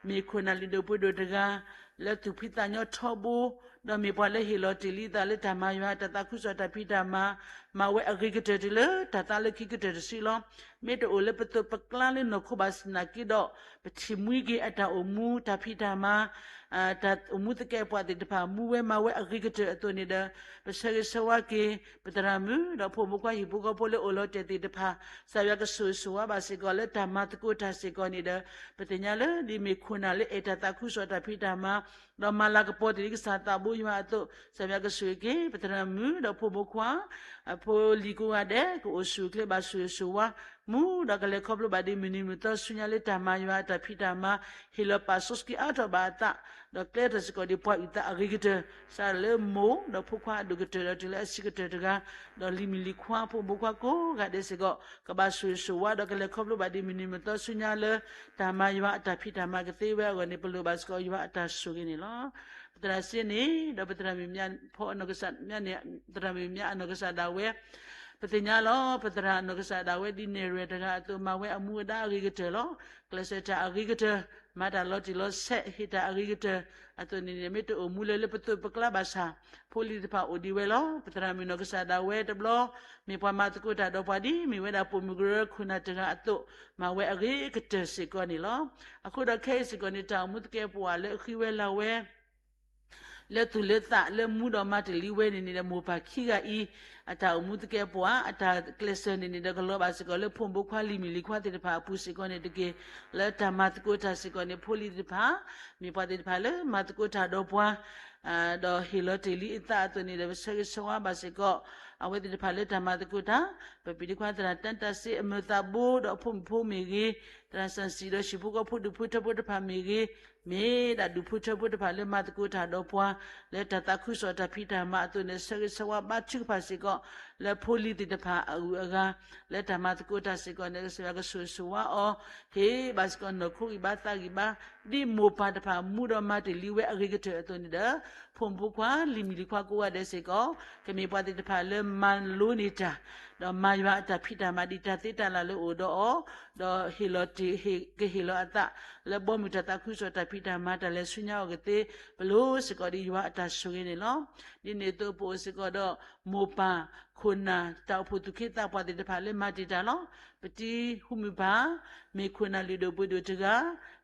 မ့ၢ်ခိၣ်နၢ်လုၢ်ဒိၣ်ပှ့ၤဒိၣ်တဂၤ လၢသူၣ်ဖှံသးညီထီဘိ, ဒီးမ့ၢ်ပှၤလၢဟ့ၣ်လီၤတ့ၢ်လံအသးလၢတၢ်မၤယွၤအတၢ်သးခုကစီၣ်တၢ်ဖံးတၢ်မၤ, မၤဝဲအဂ့ၤကတၢၢ်တုၤလၢတၢ်သးလၢခံကတၢၢ်တစုလီၤ. မ့ၢ်တအိၣ်လၢပသိးပကျါလၢနီၢ်ခိဘၣ်ဆၣ်သနာ်က့ဒီး, ပထံၣ်မှံက့ၤအတၢ်အိၣ်မူတၢ်ဖံးတၢ်မၤ တၢ်အိၣ်မူသကဲးပဝးသ့ၣ်တဖၣ် မူဝဲမၤဝဲအဂ့ၤကတၢၢ်အသိးန့ၣ်ဒီး, ပဆၢဂ့ၤဆၢဝါက့ၤ ပသရၣ်မုၣ်ဒီးဖိမုၣ်ဖိခွါဟံၣ်ဖိဃီဖိလၢအိၣ်လီၤတဲာ်သ့ၣ်တဖၣ်, ကစၢ်ယွၤကဆိၣ်ဂ့ၤဆိၣ်ဝါဘၣ်စ့ၢ်ကီးလၢတၢ်မၤသကိးတၢ်စ့ၢ်ကီးန့ၣ်ဒီး, ပသ့ၣ်ညါလၢဒ်မ့ၢ်ခိၣ်နၢ်လၢအဲၣ်တၢ်သးခုကစီၣ်တၢ်ဖံးတၢ်မၤ, ဒီးမၤလၤကပီၤတ့ၢ်လံကစၢ်သးဘိယွၤအသိး, ကစၢ်ယွၤကဆိၣ်ဂ့ၤက့ၤ ပသရၣ်မုၣ်ဒီးဖိမုၣ်ဖိခွါ အဖိလံၤကိးဂၤဒဲး ကအိၣ်ဆူၣ်အိၣ်ချ့ဘၣ်ဆိၣ်ဂ့ၤဆိၣ်ဝါ မူဒီးကလဲၤခီဖျိဘၣ်ဒ်မုၢ်နံၤမုၢ်သီဆူညါလၢတၢ်မၤယွၤအတၢ်ဖံးတၢ်မၤ, ဟ့ၣ်လီၤပာ်စီဆှံအါထီၣ်ဘၣ်အသး, ဒီးကျဲထီၣ်စ့ၢ်ကီးဒ်ပှၤအုၣ်သးအဂ့ၤကတၢၢ်, စးထီၣ်လၢမိၢ်ဒီးဖိခွါအဒိၣ်ကတၢၢ်ဒီးတုၤလၢအဆံးကတၢၢ်တဂၤ, ဒီးလံၤမုၣ်လံၤခွါဖိမုၣ်ဖိခွါကိးဂၤဒဲးစ့ၢ်ကီး ကဘၣ်ဆိၣ်ဂ့ၤဆိၣ်ဝါဒီးကလဲၤခီဖျိဘၣ်ဒ်မုၢ်နံၤမုၢ်သီဆူညါလၢ တၢ်မၤယွၤအတၢ်ဖံးတၢ်မၤကသ့ဝဲအဂီၢ်န့ၣ် ပလိၣ်ဘၣ်စ့ၢ်ကီးယွၤအတၢ်ဆိၣ်ဂ့ၤန့ၣ်လီၤ. ပသရၣ်စ့န့ၣ် ဒီးပသရၣ်မုၣ်မၠါဖီအနီၢ်ကစၢ်မ့ၢ်န့ၣ် သရၣ်မုၣ်မၠါအနီၢ်ကစၢ်ဒၣ်ဝဲ, ပသ့ၣ်ညါလီၤ ပသရၣ်အနီၢ်ကစၢ်ဒၣ်ဝဲဒ်နဲၣ်ရွဲၣ်တဂၤအသိး မၤဝဲအမူအဒါအဂ့ၤကတၢၢ်လီၤ. ကျဲးစၢးတၢ်အဂ့ၤကတၢၢ်, မၤတၢ်လီၤတံၢ်လီၤဆဲး ဟ့ၣ်တၢ်အဂ့ၤကတၢၢ်အသိးန့ၣ်န့ၣ် မ့ၢ်တအိၣ်မူလၢလၢပသိးပကျါဘၣ်ဆၣ်, ဖိလံၤတဖၣ်အိၣ်ဒံးဝဲလီၤ. ပသရၣ်မုၣ်နီၢ်ကစၢ်ဒၣ်ဝဲတဘျီ မ့ၢ်ပှၤမၤသကိးတၢ်ဒီးပှၤဒ်မ့ၢ်ဝဲဒၣ်ပိာ်မုၣ်ကရၢခိၣ်နၢ်တဂၤအသိး, မၤဝဲအဂ့ၤကတၢၢ်စ့ၢ်ကီးန့ၣ်လီၤ. အဃိဒီးခဲအံၤစ့ၢ်ကီးန့ၣ် တၢ်အိၣ်မူသကဲးပဝးလၢအဃံဝဲလၤဝဲ လၢသူၣ်လၢသးလၢမူဒီးမၤတ့ၢ်လံဝဲန့ၣ်န့ၣ်ဒီး မိၢ်ပၢ်ခံဂၤအံၤ အတၢ်အိၣ်မူသကဲးပဝး အတၢ်ကျဲးစၢးန့ၣ်န့ၣ်ဒီး ကလီၤဘၣ်စ့ၢ်ကီးလၢဖိမုၣ်ဖိခွါ လံၤမုၣ်လံၤခွါသ့ၣ်တဖၣ်အပူၤစ့ၢ်ကီးန့ၣ်တက့ၢ်. လၢတၢ်မၤသကိးတၢ်စ့ၢ်ကီးန့ၣ် ဖိလံၤသ့ၣ်တဖၣ် မ့ၢ်ပှၤသ့ၣ်တဖၣ်လၢမၤသကိးတၢ်ဒီးပှၤ ဒီးဟ့ၣ်လီၤတ့ၢ်လံအသးအသိးန့ၣ်ဒီး ပဆၢဂ့ၤဆၢဝါဘၣ်စ့ၢ်ကီး အဝဲသ့ၣ်တဖၣ်လၢတၢ်မၤသကိးတၢ်, ပပၢ်တံၤခွါသရၣ်တၢ်တၢ်စ့အမုာ်သးဘိဒီးအဖိမုၣ်ဖိမ့ၢ်ဂ့ၤ, သရၣ်စၣ်စံၣ်ဒီးဟံၣ်ဖိဃီဖိဒူၣ်ဖိထၢဖိတဖၣ်မ့ၢ်ဂ့ၤ, မ့ၢ်ဒၣ်ဒူၣ်ဖိထၢဖိတဖၣ်လၢမၤသကိးတၢ်ဒီးပှၤ လၢတၢ်သးခုကစီၣ်တၢ်ဖံးတၢ်မၤအသိးန့ၣ် ဆၢဂ့ၤဆၢဝါဘါထုကဖၣ်စ့ၢ်ကီး လၢဖိလံၤသ့ၣ်တဖၣ်အဂုၤအဂၤ လၢတၢ်မၤသကိးတၢ်စ့ၢ်ကီးန့ၣ် ကစၢ်ယွၤကဆိၣ်ဂ့ၤဆိၣ်ဝါအီၤ, ဟ့ၣ်ဘၣ်စ့ၢ်ကီးနီၢ်ခိဂံၢ်ဘါသးဂံၢ်ဘါ ဒ်မိၢ်ပၢ်တဖၣ်မူဒီးမၤတ့ၢ်လံဝဲအဂ့ၤကတၢၢ်အသိးန့ၣ်ဒီး ဖိမုၣ်ဖိခွါ လံၤမုၣ်လံၤခွါကိးဂၤဒဲးစ့ၢ်ကီး ကမ့ၢ်ပှၤသ့ၣ်တဖၣ်လၢမၤလိန့ၢ်တၢ်, ဒီးမၤယွၤအတၢ်ဖံးတၢ်မၤဒ်တၢ်သ့တၢ်လၢ်လၢအိၣ်ဒီးအီၤ, ဒီးဟ့ၣ်လီၤတ့ၢ် ကဟ့ၣ်လီၤအသး လၢဘီမုၢ်တၢ်သးခုကစီၣ်တၢ်ဖံးတၢ်မၤတၢ်လဲၤဆူညါအီၤကသ့, ပလိၤစ့ၢ်ကီးဒ်ယွၤအတၢ်ဆိၣ်ဂ့ၤန့ၣ်လီၤ. ဒ်န့ၣ်အသိးပအိၣ်စ့ၢ်ကီးဒီး မိၢ်ပၢ် ခိၣ်နၢ် တၢ်အိၣ်ဖှိၣ်သူၣ်က့သးပှၢ်သ့ၣ်တဖၣ်လၢမၤတ့ၢ်တၢ်လီၤ. ပတံၤဟူမုၢ်ပၢ် မ့ၢ်ခိၣ်နၢ်လုၢ်ဒိၣ်ပှ့ၤဒိၣ်တဂၤ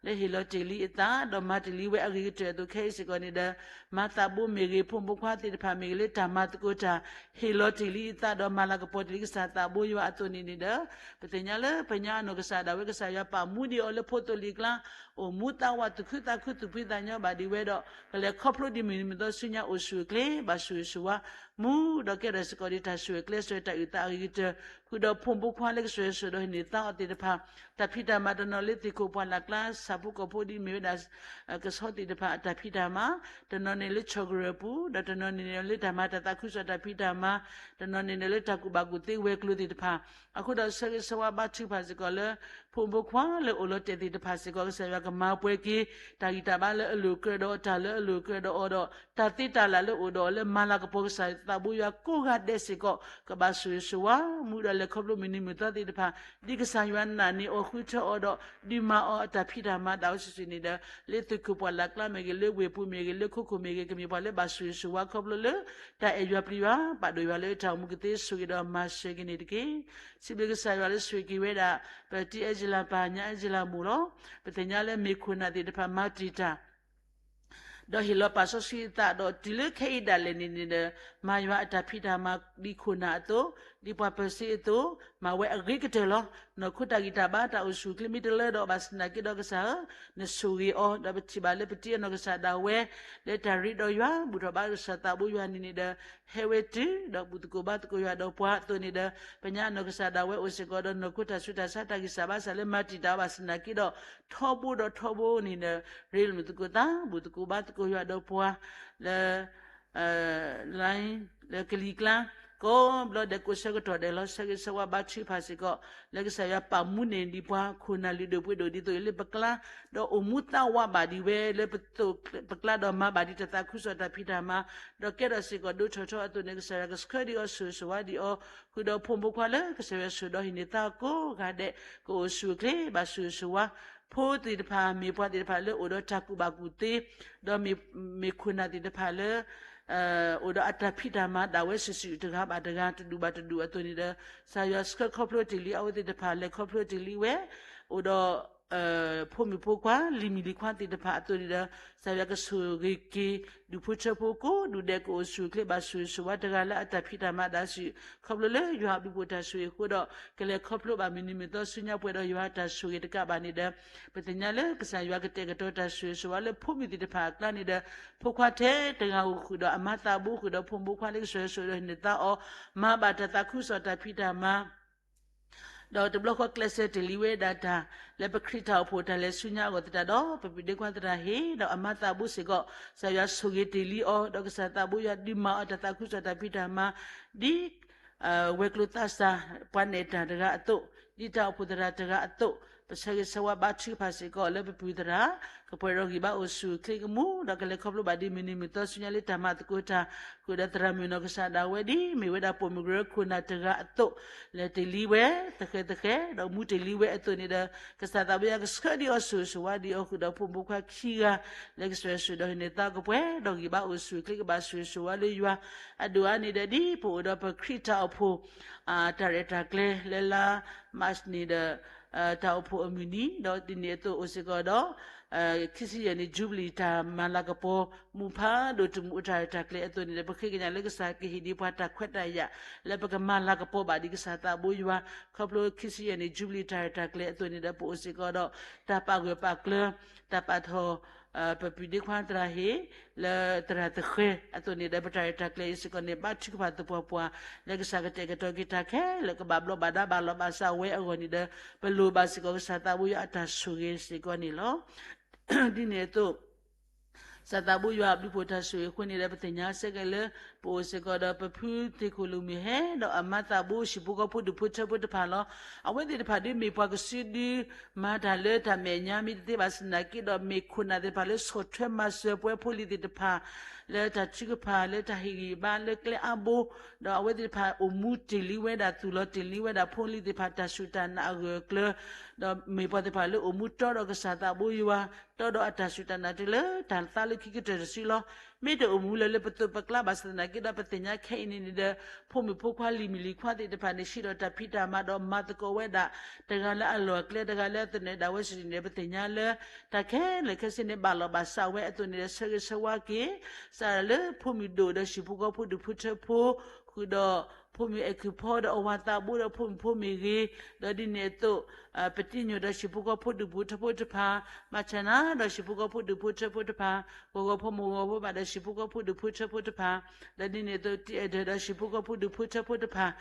လၢဟ့ၣ်လီၤတ့ၢ်လံအသး ဒီးမၤတ့ၢ်လံဝဲအဂ့ၤကတၢၢ်အသိးခဲအံၤစ့ၢ်ကီးန့ၣ်ဒီး မၤသးဘိမ့ၢ်ဂ့ၤ ဖိမုၣ်ဖိခွါသ့ၣ်တဖၣ်မ့ၢ်ဂ့ၤ လၢတၢ်မၤသကိးတၢ် ဟ့ၣ်လီၤတ့ၢ်လံအသးဒီးမၤလၤကပီၤတ့ၢ်လံကစၢ်သးဘိယွၤအသိးန့ၣ်န့ၣ်ဒီး ပသ့ၣ်ညါလၢပညါအနီၢ်ကစၢ်ဒၣ်ဝဲ ကစၢ်ယွၤပာ်မူဒံးအီၤလၢဖိသိလံၤကျါ အိၣ်မူသးဝးသူၣ်ခုသးခုသူၣ်ဖှံသးညီဘၣ်ဒံးဝဲဒီး ကလဲၤခီဖျိဒ်မုၢ်နံၤမုၢ်သီဆူညါအိၣ်ဆူၣ်အိၣ်ချ့ ဘၣ်ဆိၣ်ဂ့ၤဆိၣ်ဝါ မူဒီးကဲထီၣ်စ့ၢ်ကီးဒ်တၢ်ဆိၣ်ဂ့ၤကျဲးစၢးတၢ်အုၣ်သးအဂ့ၤကတၢၢ် ဃုာ်ဒီးဖိမုၣ်ဖိခွါလၢကစၢၢ်စၢၢ်ဒီးဟ့ၣ်န့ၢ်သါအီၤသ့ၣ်တဖၣ် တၢ်ဖံးတၢ်မၤတနီၤလၢသ့ၣ်ခိၣ်ပှၢ်လၢ်ကျါ ဆၣ်ဖိကီၢ်ဖိဒ်မ့ၢ်ဝဲဒၣ် ကဆီသ့ၣ်တဖၣ်အတၢ်ဖံးတၢ်မၤ, တနီၤန့ၣ်လၢဆီၣ်ကရၢၢ်ပူၤ, ဒီးတနီၤန့ၣ်လၢတၢ်မၤတၢ်သးခုကစီၣ်တၢ်ဖံးတၢ်မၤ, တနီၤန့ၣ်လၢတၢ်ကူၣ်ဘၣ်ကူၣ်သ့ဝဲၤကျိၤသ့ၣ်တဖၣ်, အဃိဒီးဆၢဂ့ၤဆၢဝါဘါထုကဖၣ်စ့ၢ်ကီးလၢ ဖိမုၣ်ဖိခွါလၢအိၣ်လီၤတဲာ်သ့ၣ်တဖၣ်စ့ၢ်ကီး ကစၢ်ယွၤကမၤပှဲၤက့ၤ တၢ်ဂံၢ်တၢ်ဘါလၢအလိၤကြၢးဒီးအီၤ တၢ်လၢအလိၤကြၢးဒီးအီၤဒီး တၢ်သ့တၢ်လၢ်လၢအိၣ်ဒီးအီၤလၢမၤလၤကပီၤကစၢ်သးဘိယွၤကိးဂၤဒဲးစ့ၢ်ကီး ကဘၣ်ဆိၣ်ဂ့ၤဆိၣ်ဝါ မူဒီးလဲၤခီဖျိမုၢ်နံၤမုၢ်သီသ့ၣ်တဖၣ် ဒ်ကစၢ်ယွၤနာ်န့ၢ်အီၤဃုထၢအီၤဒီး ဒုးမၤအီၤအတၢ်ဖံးတၢ်မၤတၢ်အိၣ်ဆူၣ်ဆူၣ်န့ၣ်ဒီး လၢသ့ၣ်ခိၣ်ပှၢ်လၢ်ကျါမ့ၢ်ဂ့ၤ လၢဝ့ၢ်ပူၤမ့ၢ်ဂ့ၤ လၢခိခိၣ်မ့ၢ်ဂ့ၤ ကမ့ၢ်ပှၤလၢဘၣ်ဆိၣ်ဂ့ၤဆိၣ်ဝါခီဖျိလၢ တၢ်အဲၣ်ယွၤပျံၤယွၤ ဘၣ်ဒိၣ်ယွၤလၢတၢ်အိၣ်မူကသ့ ဆိၣ်ဂ့ၤဒီးမၤစၢၤက့ၤန့ၣ်တက့ၢ်. စံးဘျုးကစၢ်ယွၤလၢဆိၣ်ဂ့ၤက့ၤဝဲဒၣ် ပတံၤအဲၣ်ကလၤပၢ် ညၣ်အဲၣ်ကလၤမိၢ်လီၤ. ပသ့ၣ်ညါလၢမ့ၢ်ခိၣ်နၢ်သ့ၣ်တဖၣ်မၤတ့ၢ်တၢ် ဒီးဟ့ၣ်လီၤပာ်စီဆှံအသးဒီးတုၤလၢခဲအံၤဒၣ်လဲာ်န့ၣ်န့ၣ်ဒီး မၤယွၤအတၢ်ဖံးတၢ်မၤဒ်ခိၣ်နၢ်အသိး ဒ်ပှၤပၢၤစ့အသိး, မၤဝဲအဂ့ၤကတၢၢ်လီၤ. နီၢ်ခိတၢ်ဂံၢ်တၢ်ဘါတၢ်အိၣ်ဆူၣ်အိၣ်ချ့မ့ၢ်တလၢဒီး ဘၣ်ဆၣ်သနာ်က့ဒီးကစၢ်ဧၢ, နဆိၣ်ဂ့ၤအီၤ, ဒီးပထံၣ်ဘၣ်လၢပတံအနီၢ်ကစၢ်ဒၣ်ဝဲ လၢတၢ်ရ့ဒီးယွၤ ဘူၣ်ထီၣ်ဘါကစၢ်သးဘိယွၤန့ၣ်န့ၣ်ဒီး ဟဲဝဲတုၤ ဒီးဘူၣ်သကိးဘါသကိးယွၤဒီးပှၤအသိးန့ၣ်ဒီး ပညါအနီၢ်ကစၢ်ဒၣ်ဝဲအိၣ်စ့ၢ်ကီးဒီး နီၢ်ခိတၢ်ဆူးတၢ်ဆါတၢ်ဂံၢ်စၢ်ဘါစၢ်လၢမၤတံာ်တာ်အီၤ ဘၣ်ဆၣ်သနာ်က့ဒီး ထီဘိဒီးထီဘိန့ၣ်ဒီး ရ့လိာ်မုာ်သကိးသး ဘူၣ်သကိးဘါသကိးယွၤဒီးပှၤ လၢ လၢကလံၤကျါ ကိးဘျီဒဲးကိးဆၢကတီၢ်ဒဲးလီၤ. ဆၢဂ့ၤဆၢဝါဘါထုကဖၣ်စ့ၢ်ကီး လၢကစၢ်ယွၤပာ်မူန့ၢ်ဒံးပှၤခိၣ်နၢ်လုၢ်ဒိၣ်ပှ့ၤဒိၣ်ဒ်သိးအံၤလၢပကျါ, ဒီးအိၣ်မူသးဝးဘၣ်ဒံးဝဲလၢပသိးပကျါ ဒီးမၤဘၣ်ဒံးတၢ်သးခုကစီၣ်တၢ်ဖံးတၢ်မၤ, ဒီးကဲထီၣ်စ့ၢ်ကီးဒိထီၣ်ထီအသိးန့ၣ် ကစၢ်ယွၤကဆှၢဒံးအီၤဆိၣ်ဂ့ၤဆိၣ်ဝါဒံးအီၤ, ဃုာ်ဒီးဖိမုၣ်ဖိခွါလၢကစၢ်ယွၤဆိၣ်ဒီးဟံးန့ၢ်သါကိးဂၤဒဲး ကအိၣ်ဆူၣ်အိၣ်ချ့ ဘၣ်ဆိၣ်ဂ့ၤဆိၣ်ဝါ, ဖိသ့ၣ်တဖၣ် မ့ၢ်ပှၤသ့ၣ်တဖၣ်လၢအိၣ်ဒီးတၢ်ကူၣ်ဘၣ်ကူၣ်သ့, ဒီးမ့ၢ်ခိၣ်နၢ်သ့ၣ်တဖၣ်လၢ အိၣ်ဒီးအတၢ်ဖံးတၢ်မၤဒၣ်ဝဲစုာ်စုာ်တဂၤဘၣ်တဂၤ တဒူၣ်ဘၣ်တဒူၣ်အသိးန့ၣ်ဒီး ကစၢ်ယွၤဆှၢခီဖျိတ့ၢ်လံအဝဲသ့ၣ်တဖၣ် လဲၤခီဖျိတ့ၢ်လံဝဲ, အိၣ်ဒီး ဖိမုၣ်ဖိခွါ လံၤမုၣ်လံၤခွါသ့ၣ်တဖၣ်အသိးန့ၣ်ဒီး ကစၢ်ယွၤကဆိၣ်ဂ့ၤက့ၤ ဒူၣ်ဖိထၢဖိကိးဒူၣ်ဒဲး ကအိၣ်ဆူၣ်အိၣ်ချ့ ဘၣ်ဆိၣ်ဂ့ၤဆိၣ်ဝါတဂၤလၢအတၢ်ဖံးတၢ်မၤဒၣ်စုာ် ခီဖျိလၢယွၤအဘျုးအဖှိၣ်တၢ်ဆိၣ်ဂ့ၤအဃိဒီး ကလဲၤခီဖျိဘၣ်မုၢ်နံၤမုၢ်သီဆူညါပှဲၤဒီးယွၤအတၢ်ဆိၣ်ဂ့ၤတကးဘၣ်န့ၣ်ဒီး ပသ့ၣ်ညါလၢကစၢ်ယွၤကတဲာ်ကတီၤတၢ်ဆိၣ်ဂ့ၤဆိၣ်ဝါလၢဖိမုၣ်သ့ၣ်တဖၣ်အကျါန့ၣ်ဒီး ဖိခွါထဲတဂၤဧိၤဃုာ်ဒီးအမါသးဘိဃုာ်ဒီးဖိမုၣ်ဖိခွါလၢကစၢ်ယွၤဆိၣ်ဒီးဟံးန့ၢ်သါအီၤ မၤဘၣ်တၢ်သးခုကစီၣ်တၢ်ဖံးတၢ်မၤ ဒီးတဘျီဃီကျဲးစၢးတ့ၢ်လံဝဲဒၣ်တၢ် လၢပခရံာ်တၢ်အိၣ်ဖှိၣ်တၢ်လဲၤဆူညါအဂီၢ်သတးဒီး ပပုၢ်ဒ့ခွါသရၣ်ဟ့ၣ် ဒီးအမါသးဘိစ့ၢ်ကီး ကစၢ်ယွၤဆိၣ်ဂ့ၤတ့ၢ်လံအီၤ ဒီးကစၢ်သးဘိယွၤဒုးမၤအီၤတၢ်သးခုကစီၣ်တၢ်ဖံးတၢ်မၤ ဒ် ဝဲၤကျိၤသးစၢ် ပှၤနဲၣ်တၢ်တဂၤအသိး, ဒ်တၢ်အိၣ်ဖှိၣ်သရၣ်တဂၤအသိး, ပဆၢဂ့ၤဆၢဝါဘါထုကဖၣ်စ့ၢ်ကီးလၢပပုၢ်သရၣ် ကပှဲၤဒီးဂံၢ်ဘါအိၣ်ဆူၣ်အိၣ်ချ့ကမူ ဒီးကလဲၤခီဖျိဘၣ်ဒ်မုၢ်နံၤမုၢ်သီဆူညါလၢတၢ်မၤသကိးတၢ် ဃုာ်ဒီးသရၣ်မုၣ်နီၢ်ကစၢ်ဒၣ်ဝဲဒ် မ့ၢ်ဝဲဒၣ်ပိာ်မုၣ်ကရၢခိၣ်နၢ်တဂၤအသိး, လဲၤတ့ၢ်လံဝဲ သဃဲၤသဃဲၤ ဒီးမူတ့ၢ်လံဝဲအသိးန့ၣ်ဒီး ကစၢ်သးဘိယွၤကဆှၢဒံးအီၤဆိၣ်ဂ့ၤဆိၣ်ဝါဒံးအီၤဃုာ်ဒီးဖိမုၣ်ဖိခွါခံဂၤ လၢကစၢ်ယွၤဆိၣ်ဒီးဟံးန့ၢ်သါ ကပှဲၤဒီးဂံၢ်ဘါအိၣ်ဆူၣ်အိၣ်ချ့ ကဘၣ်ဆိၣ်ဂ့ၤဆိၣ်ဝါလၢယွၤ အဒိၣ်အါန့ၣ်ဒီး ဒ်ပအိၣ်ဒီးပခရံာ်တၢ်အိၣ်ဖှိၣ် တၢ်ရဲၣ်တၢ်ကျဲၤလၢလါ March န့ၣ်ဒီး တၢ်အိၣ်ဖှိၣ်အမုၢ်နံၤ ဒီးဒ်န့ၣ်အသိးအိၣ်စ့ၢ်ကီးဒီး ခံဆံယဲၢ်နံၣ် Jubilee တၢ်မၤလၤကပီၤ မူးဖးဒိၣ်တမူးအတၢ်ရဲၣ်တၢ်ကျဲၤအသိးန့ၣ်ဒီး ပဃ့ကညးလၢကစၢ်ကဟ့ၣ်ဒံးပှၤတၢ်ခွဲးတၢ်ယာ် လၢပကမၤလၤကပီၤဘၣ်ဒံးကစၢ်သးဘိယွၤ ခီဖျိခံဆံယဲၢ်နံၣ် Jubilee တၢ်ရဲၣ်တၢ်ကျဲၤအသိးန့ၣ်ဒီး ပအိၣ်စ့ၢ်ကီးဒီး တၢ်ပာ်ဂၢၢ်ပာ်ကျၢၤ တၢ်ပာ်ထီၣ် ပပုၢ်ဒ့ခွါသရၣ်ဟ့ၣ် လၢသရၣ်သဃဲၤအသိးန့ၣ်ဒီး ပတၢ်ရဲၣ်တၢ်ကျဲၤအံၤစ့ၢ်ကီးန့ၣ် ဘါထုကဖၣ်သပှၢ်ပှၢ် လၢကစၢ်ကတဲာ်ကတီၤက့ၤတၢ်ခဲလၢာ် ကဘၣ်ဘျီးဘၣ်ဒါဘၣ်လီၤဘၣ်စးဝဲအဂီၢ်န့ၣ်ဒီး ပလိၣ်ဘၣ်စ့ၢ်ကီးကစၢ်သးဘိယွၤအတၢ်ဆိၣ်ဂ့ၤစ့ၢ်ကီးန့ၣ်လီၤ. ဒ်န့ၣ်အသိး ကစၢ်သးဘိယွၤအဘျုးဖှိၣ်တၢ်ဆိၣ်ဂ့ၤအဃိန့ၣ်ဒီး ပသ့ၣ်ညါစ့ၢ်ကီးလၢ ပအိၣ်စ့ၢ်ကီးဒီးပဖုသ့ၣ်ခိၣ်လူၤမုၢ်ဟဲ ဒီးအမါသးဘိဟံၣ်ဖိဃီဖိဒူၣ်ဖိထၢဖိတဖၣ်လီၤ. အဝဲသ့ၣ်တဖၣ်ဒ်မ့ၢ်ပှၤကစုဒု မၤတၢ်လၢတၢ်မဲာ်ညါမ့ၢ်တသ့ဘၣ်ဆၣ်သနာ်က့ဒီး မ့ၢ်ခိၣ်နၢ်သ့ၣ်တဖၣ်လၢဆီၣ်ထွဲမၤစၢၤပှၤဖိလံၤသ့ၣ်တဖၣ် လၢတၢ်ထုကဖၣ် လၢတၢ်ဟ့ၣ်ဂံၢ်ဘါ လၢကျဲအါဘိ ဒီးအဝဲသ့ၣ်တဖၣ်အိၣ်မူတ့ၢ်လံဝဲဒၣ် သူၣ်လီၤတ့ၢ်လံဝဲဒၣ်ဖိလံၤသ့ၣ်တဖၣ်တၢ်စူၢ်တၢ်နာ်အဂၢၢ်အကျၢၤ ဒီးမ့ၢ်ပှၤသ့ၣ်တဖၣ်လၢအိၣ်မူတီဒီးကစၢ်သးဘိယွၤ တီဒီးအတၢ်စူၢ်တၢ်နာ်တုၤလၢတၢ်သါလၢခံကတၢၢ်တစုလီၤ. မ့ၢ်တအိၣ်မူလၢၤလၢပသိးပကျါဘၣ်ဆၣ်သနာ်က့ဒီး ပသ့ၣ်ညါခဲအံၤန့ၣ်န့ၣ်ဒီး ဖိမုၣ်ဖိခွါလံၤမုၣ်လံၤခွါသ့ၣ်တဖၣ်န့ၣ် ဟံးဒီးတၢ်ဖံးတၢ်မၤဒီးမၤသကိးဝဲဒၣ် တဂၤလၢအလီၢ်အကျဲ တဂၤလၢအသနၢၣ်ဒၣ်ဝဲစုာ်စုာ်န့ၣ် ပသ့ၣ်ညါလၢ တၢ်ခဲလၢာ်ခဲဆ့န့ၣ် ဘၣ်လီၤဘၣ်စးဝဲအသိးန့ၣ်ဒီး ဆၢဂ့ၤဆၢဝါက့ၤ စးထီၣ်လၢဖိမုၣ်ဒိၣ်ဒီးဟံၣ်ဖိဃီဖိဒူၣ်ဖိထၢဖိ ဃုာ်ဒီး ဖိမုၣ်အဲၣ်ကူၣ်ဖီဒီးအဝၤသးဘိဒီးဖိမုၣ်ဖိမ့ၢ်ဂ့ၤ, ဒီးဒ်န့ၣ်အသိး ပတံညိၣ်ဒီးဟံၣ်ဖိဃီဖိဒူၣ်ဖိထၢဖိတဖၣ်, မၤဆၣ်နါဒီးဟံၣ်ဖိဃီဖိဒူၣ်ဖိထၢဖိတဖၣ်, ဂီၤဂီၤဖိမိၢ်ဂီၤဖိဘၣ်ဒီးဟံၣ်ဖိဃီဖိဒူၣ်ဖိထၢဖိတဖၣ်, ဒီးဒ်န့ၣ်အသိး တံၢ်အဲၣ်ဒၢၣ်ဒီးဟံၣ်ဖိဃီဖိဒူၣ်ဖိထၢဖိတဖၣ်,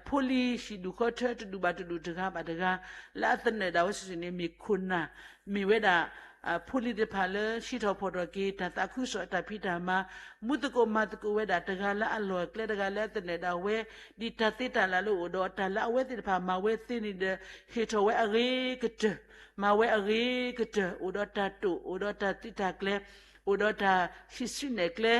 ဖိလံၤဟံၣ်ဒူၣ်ဃီထၢတဒူၣ်ဘၣ်တဒူၣ်တဂၤဘၣ်တဂၤ လၢအသနၢၣ်ဒၣ်ဝဲစုာ်စုာ်န့ၣ် မ့ၢ်ခိၣ်နၢ် မ့ၢ်ဝဲဒၣ် ဖိလံၤသ့ၣ်တဖၣ်လၢ ဟံးထီၣ်ဖီၣ်ထီၣ်က့ၤတၢ်သးခုကစီၣ်အတၢ်ဖံးတၢ်မၤ, မူသကိးမၤသကိးဝဲဒၣ်တဂၤလၢအလီၢ်အကျဲ တဂၤလၢအသနၢၣ်ဒၣ်ဝဲ, ဒ်တၢ်သ့တၢ်လၢ်လၢအိၣ်ဒီးတၢ်လၢအဝဲသ့ၣ်တဖၣ်မၤဝဲသ့န့ၣ်ဒီး ဟ့ၣ်ထီၣ်ဝဲအဂ့ၤကတၢၢ်, မၤဝဲအဂ့ၤကတၢၢ် အိၣ်ဒီးတၢ်တိာ် အိၣ်ဒီးတၢ်သုးတၢ်ကျဲၤ, အိၣ်ဒီးတၢ်ဟံးစုနဲၣ်ကျဲ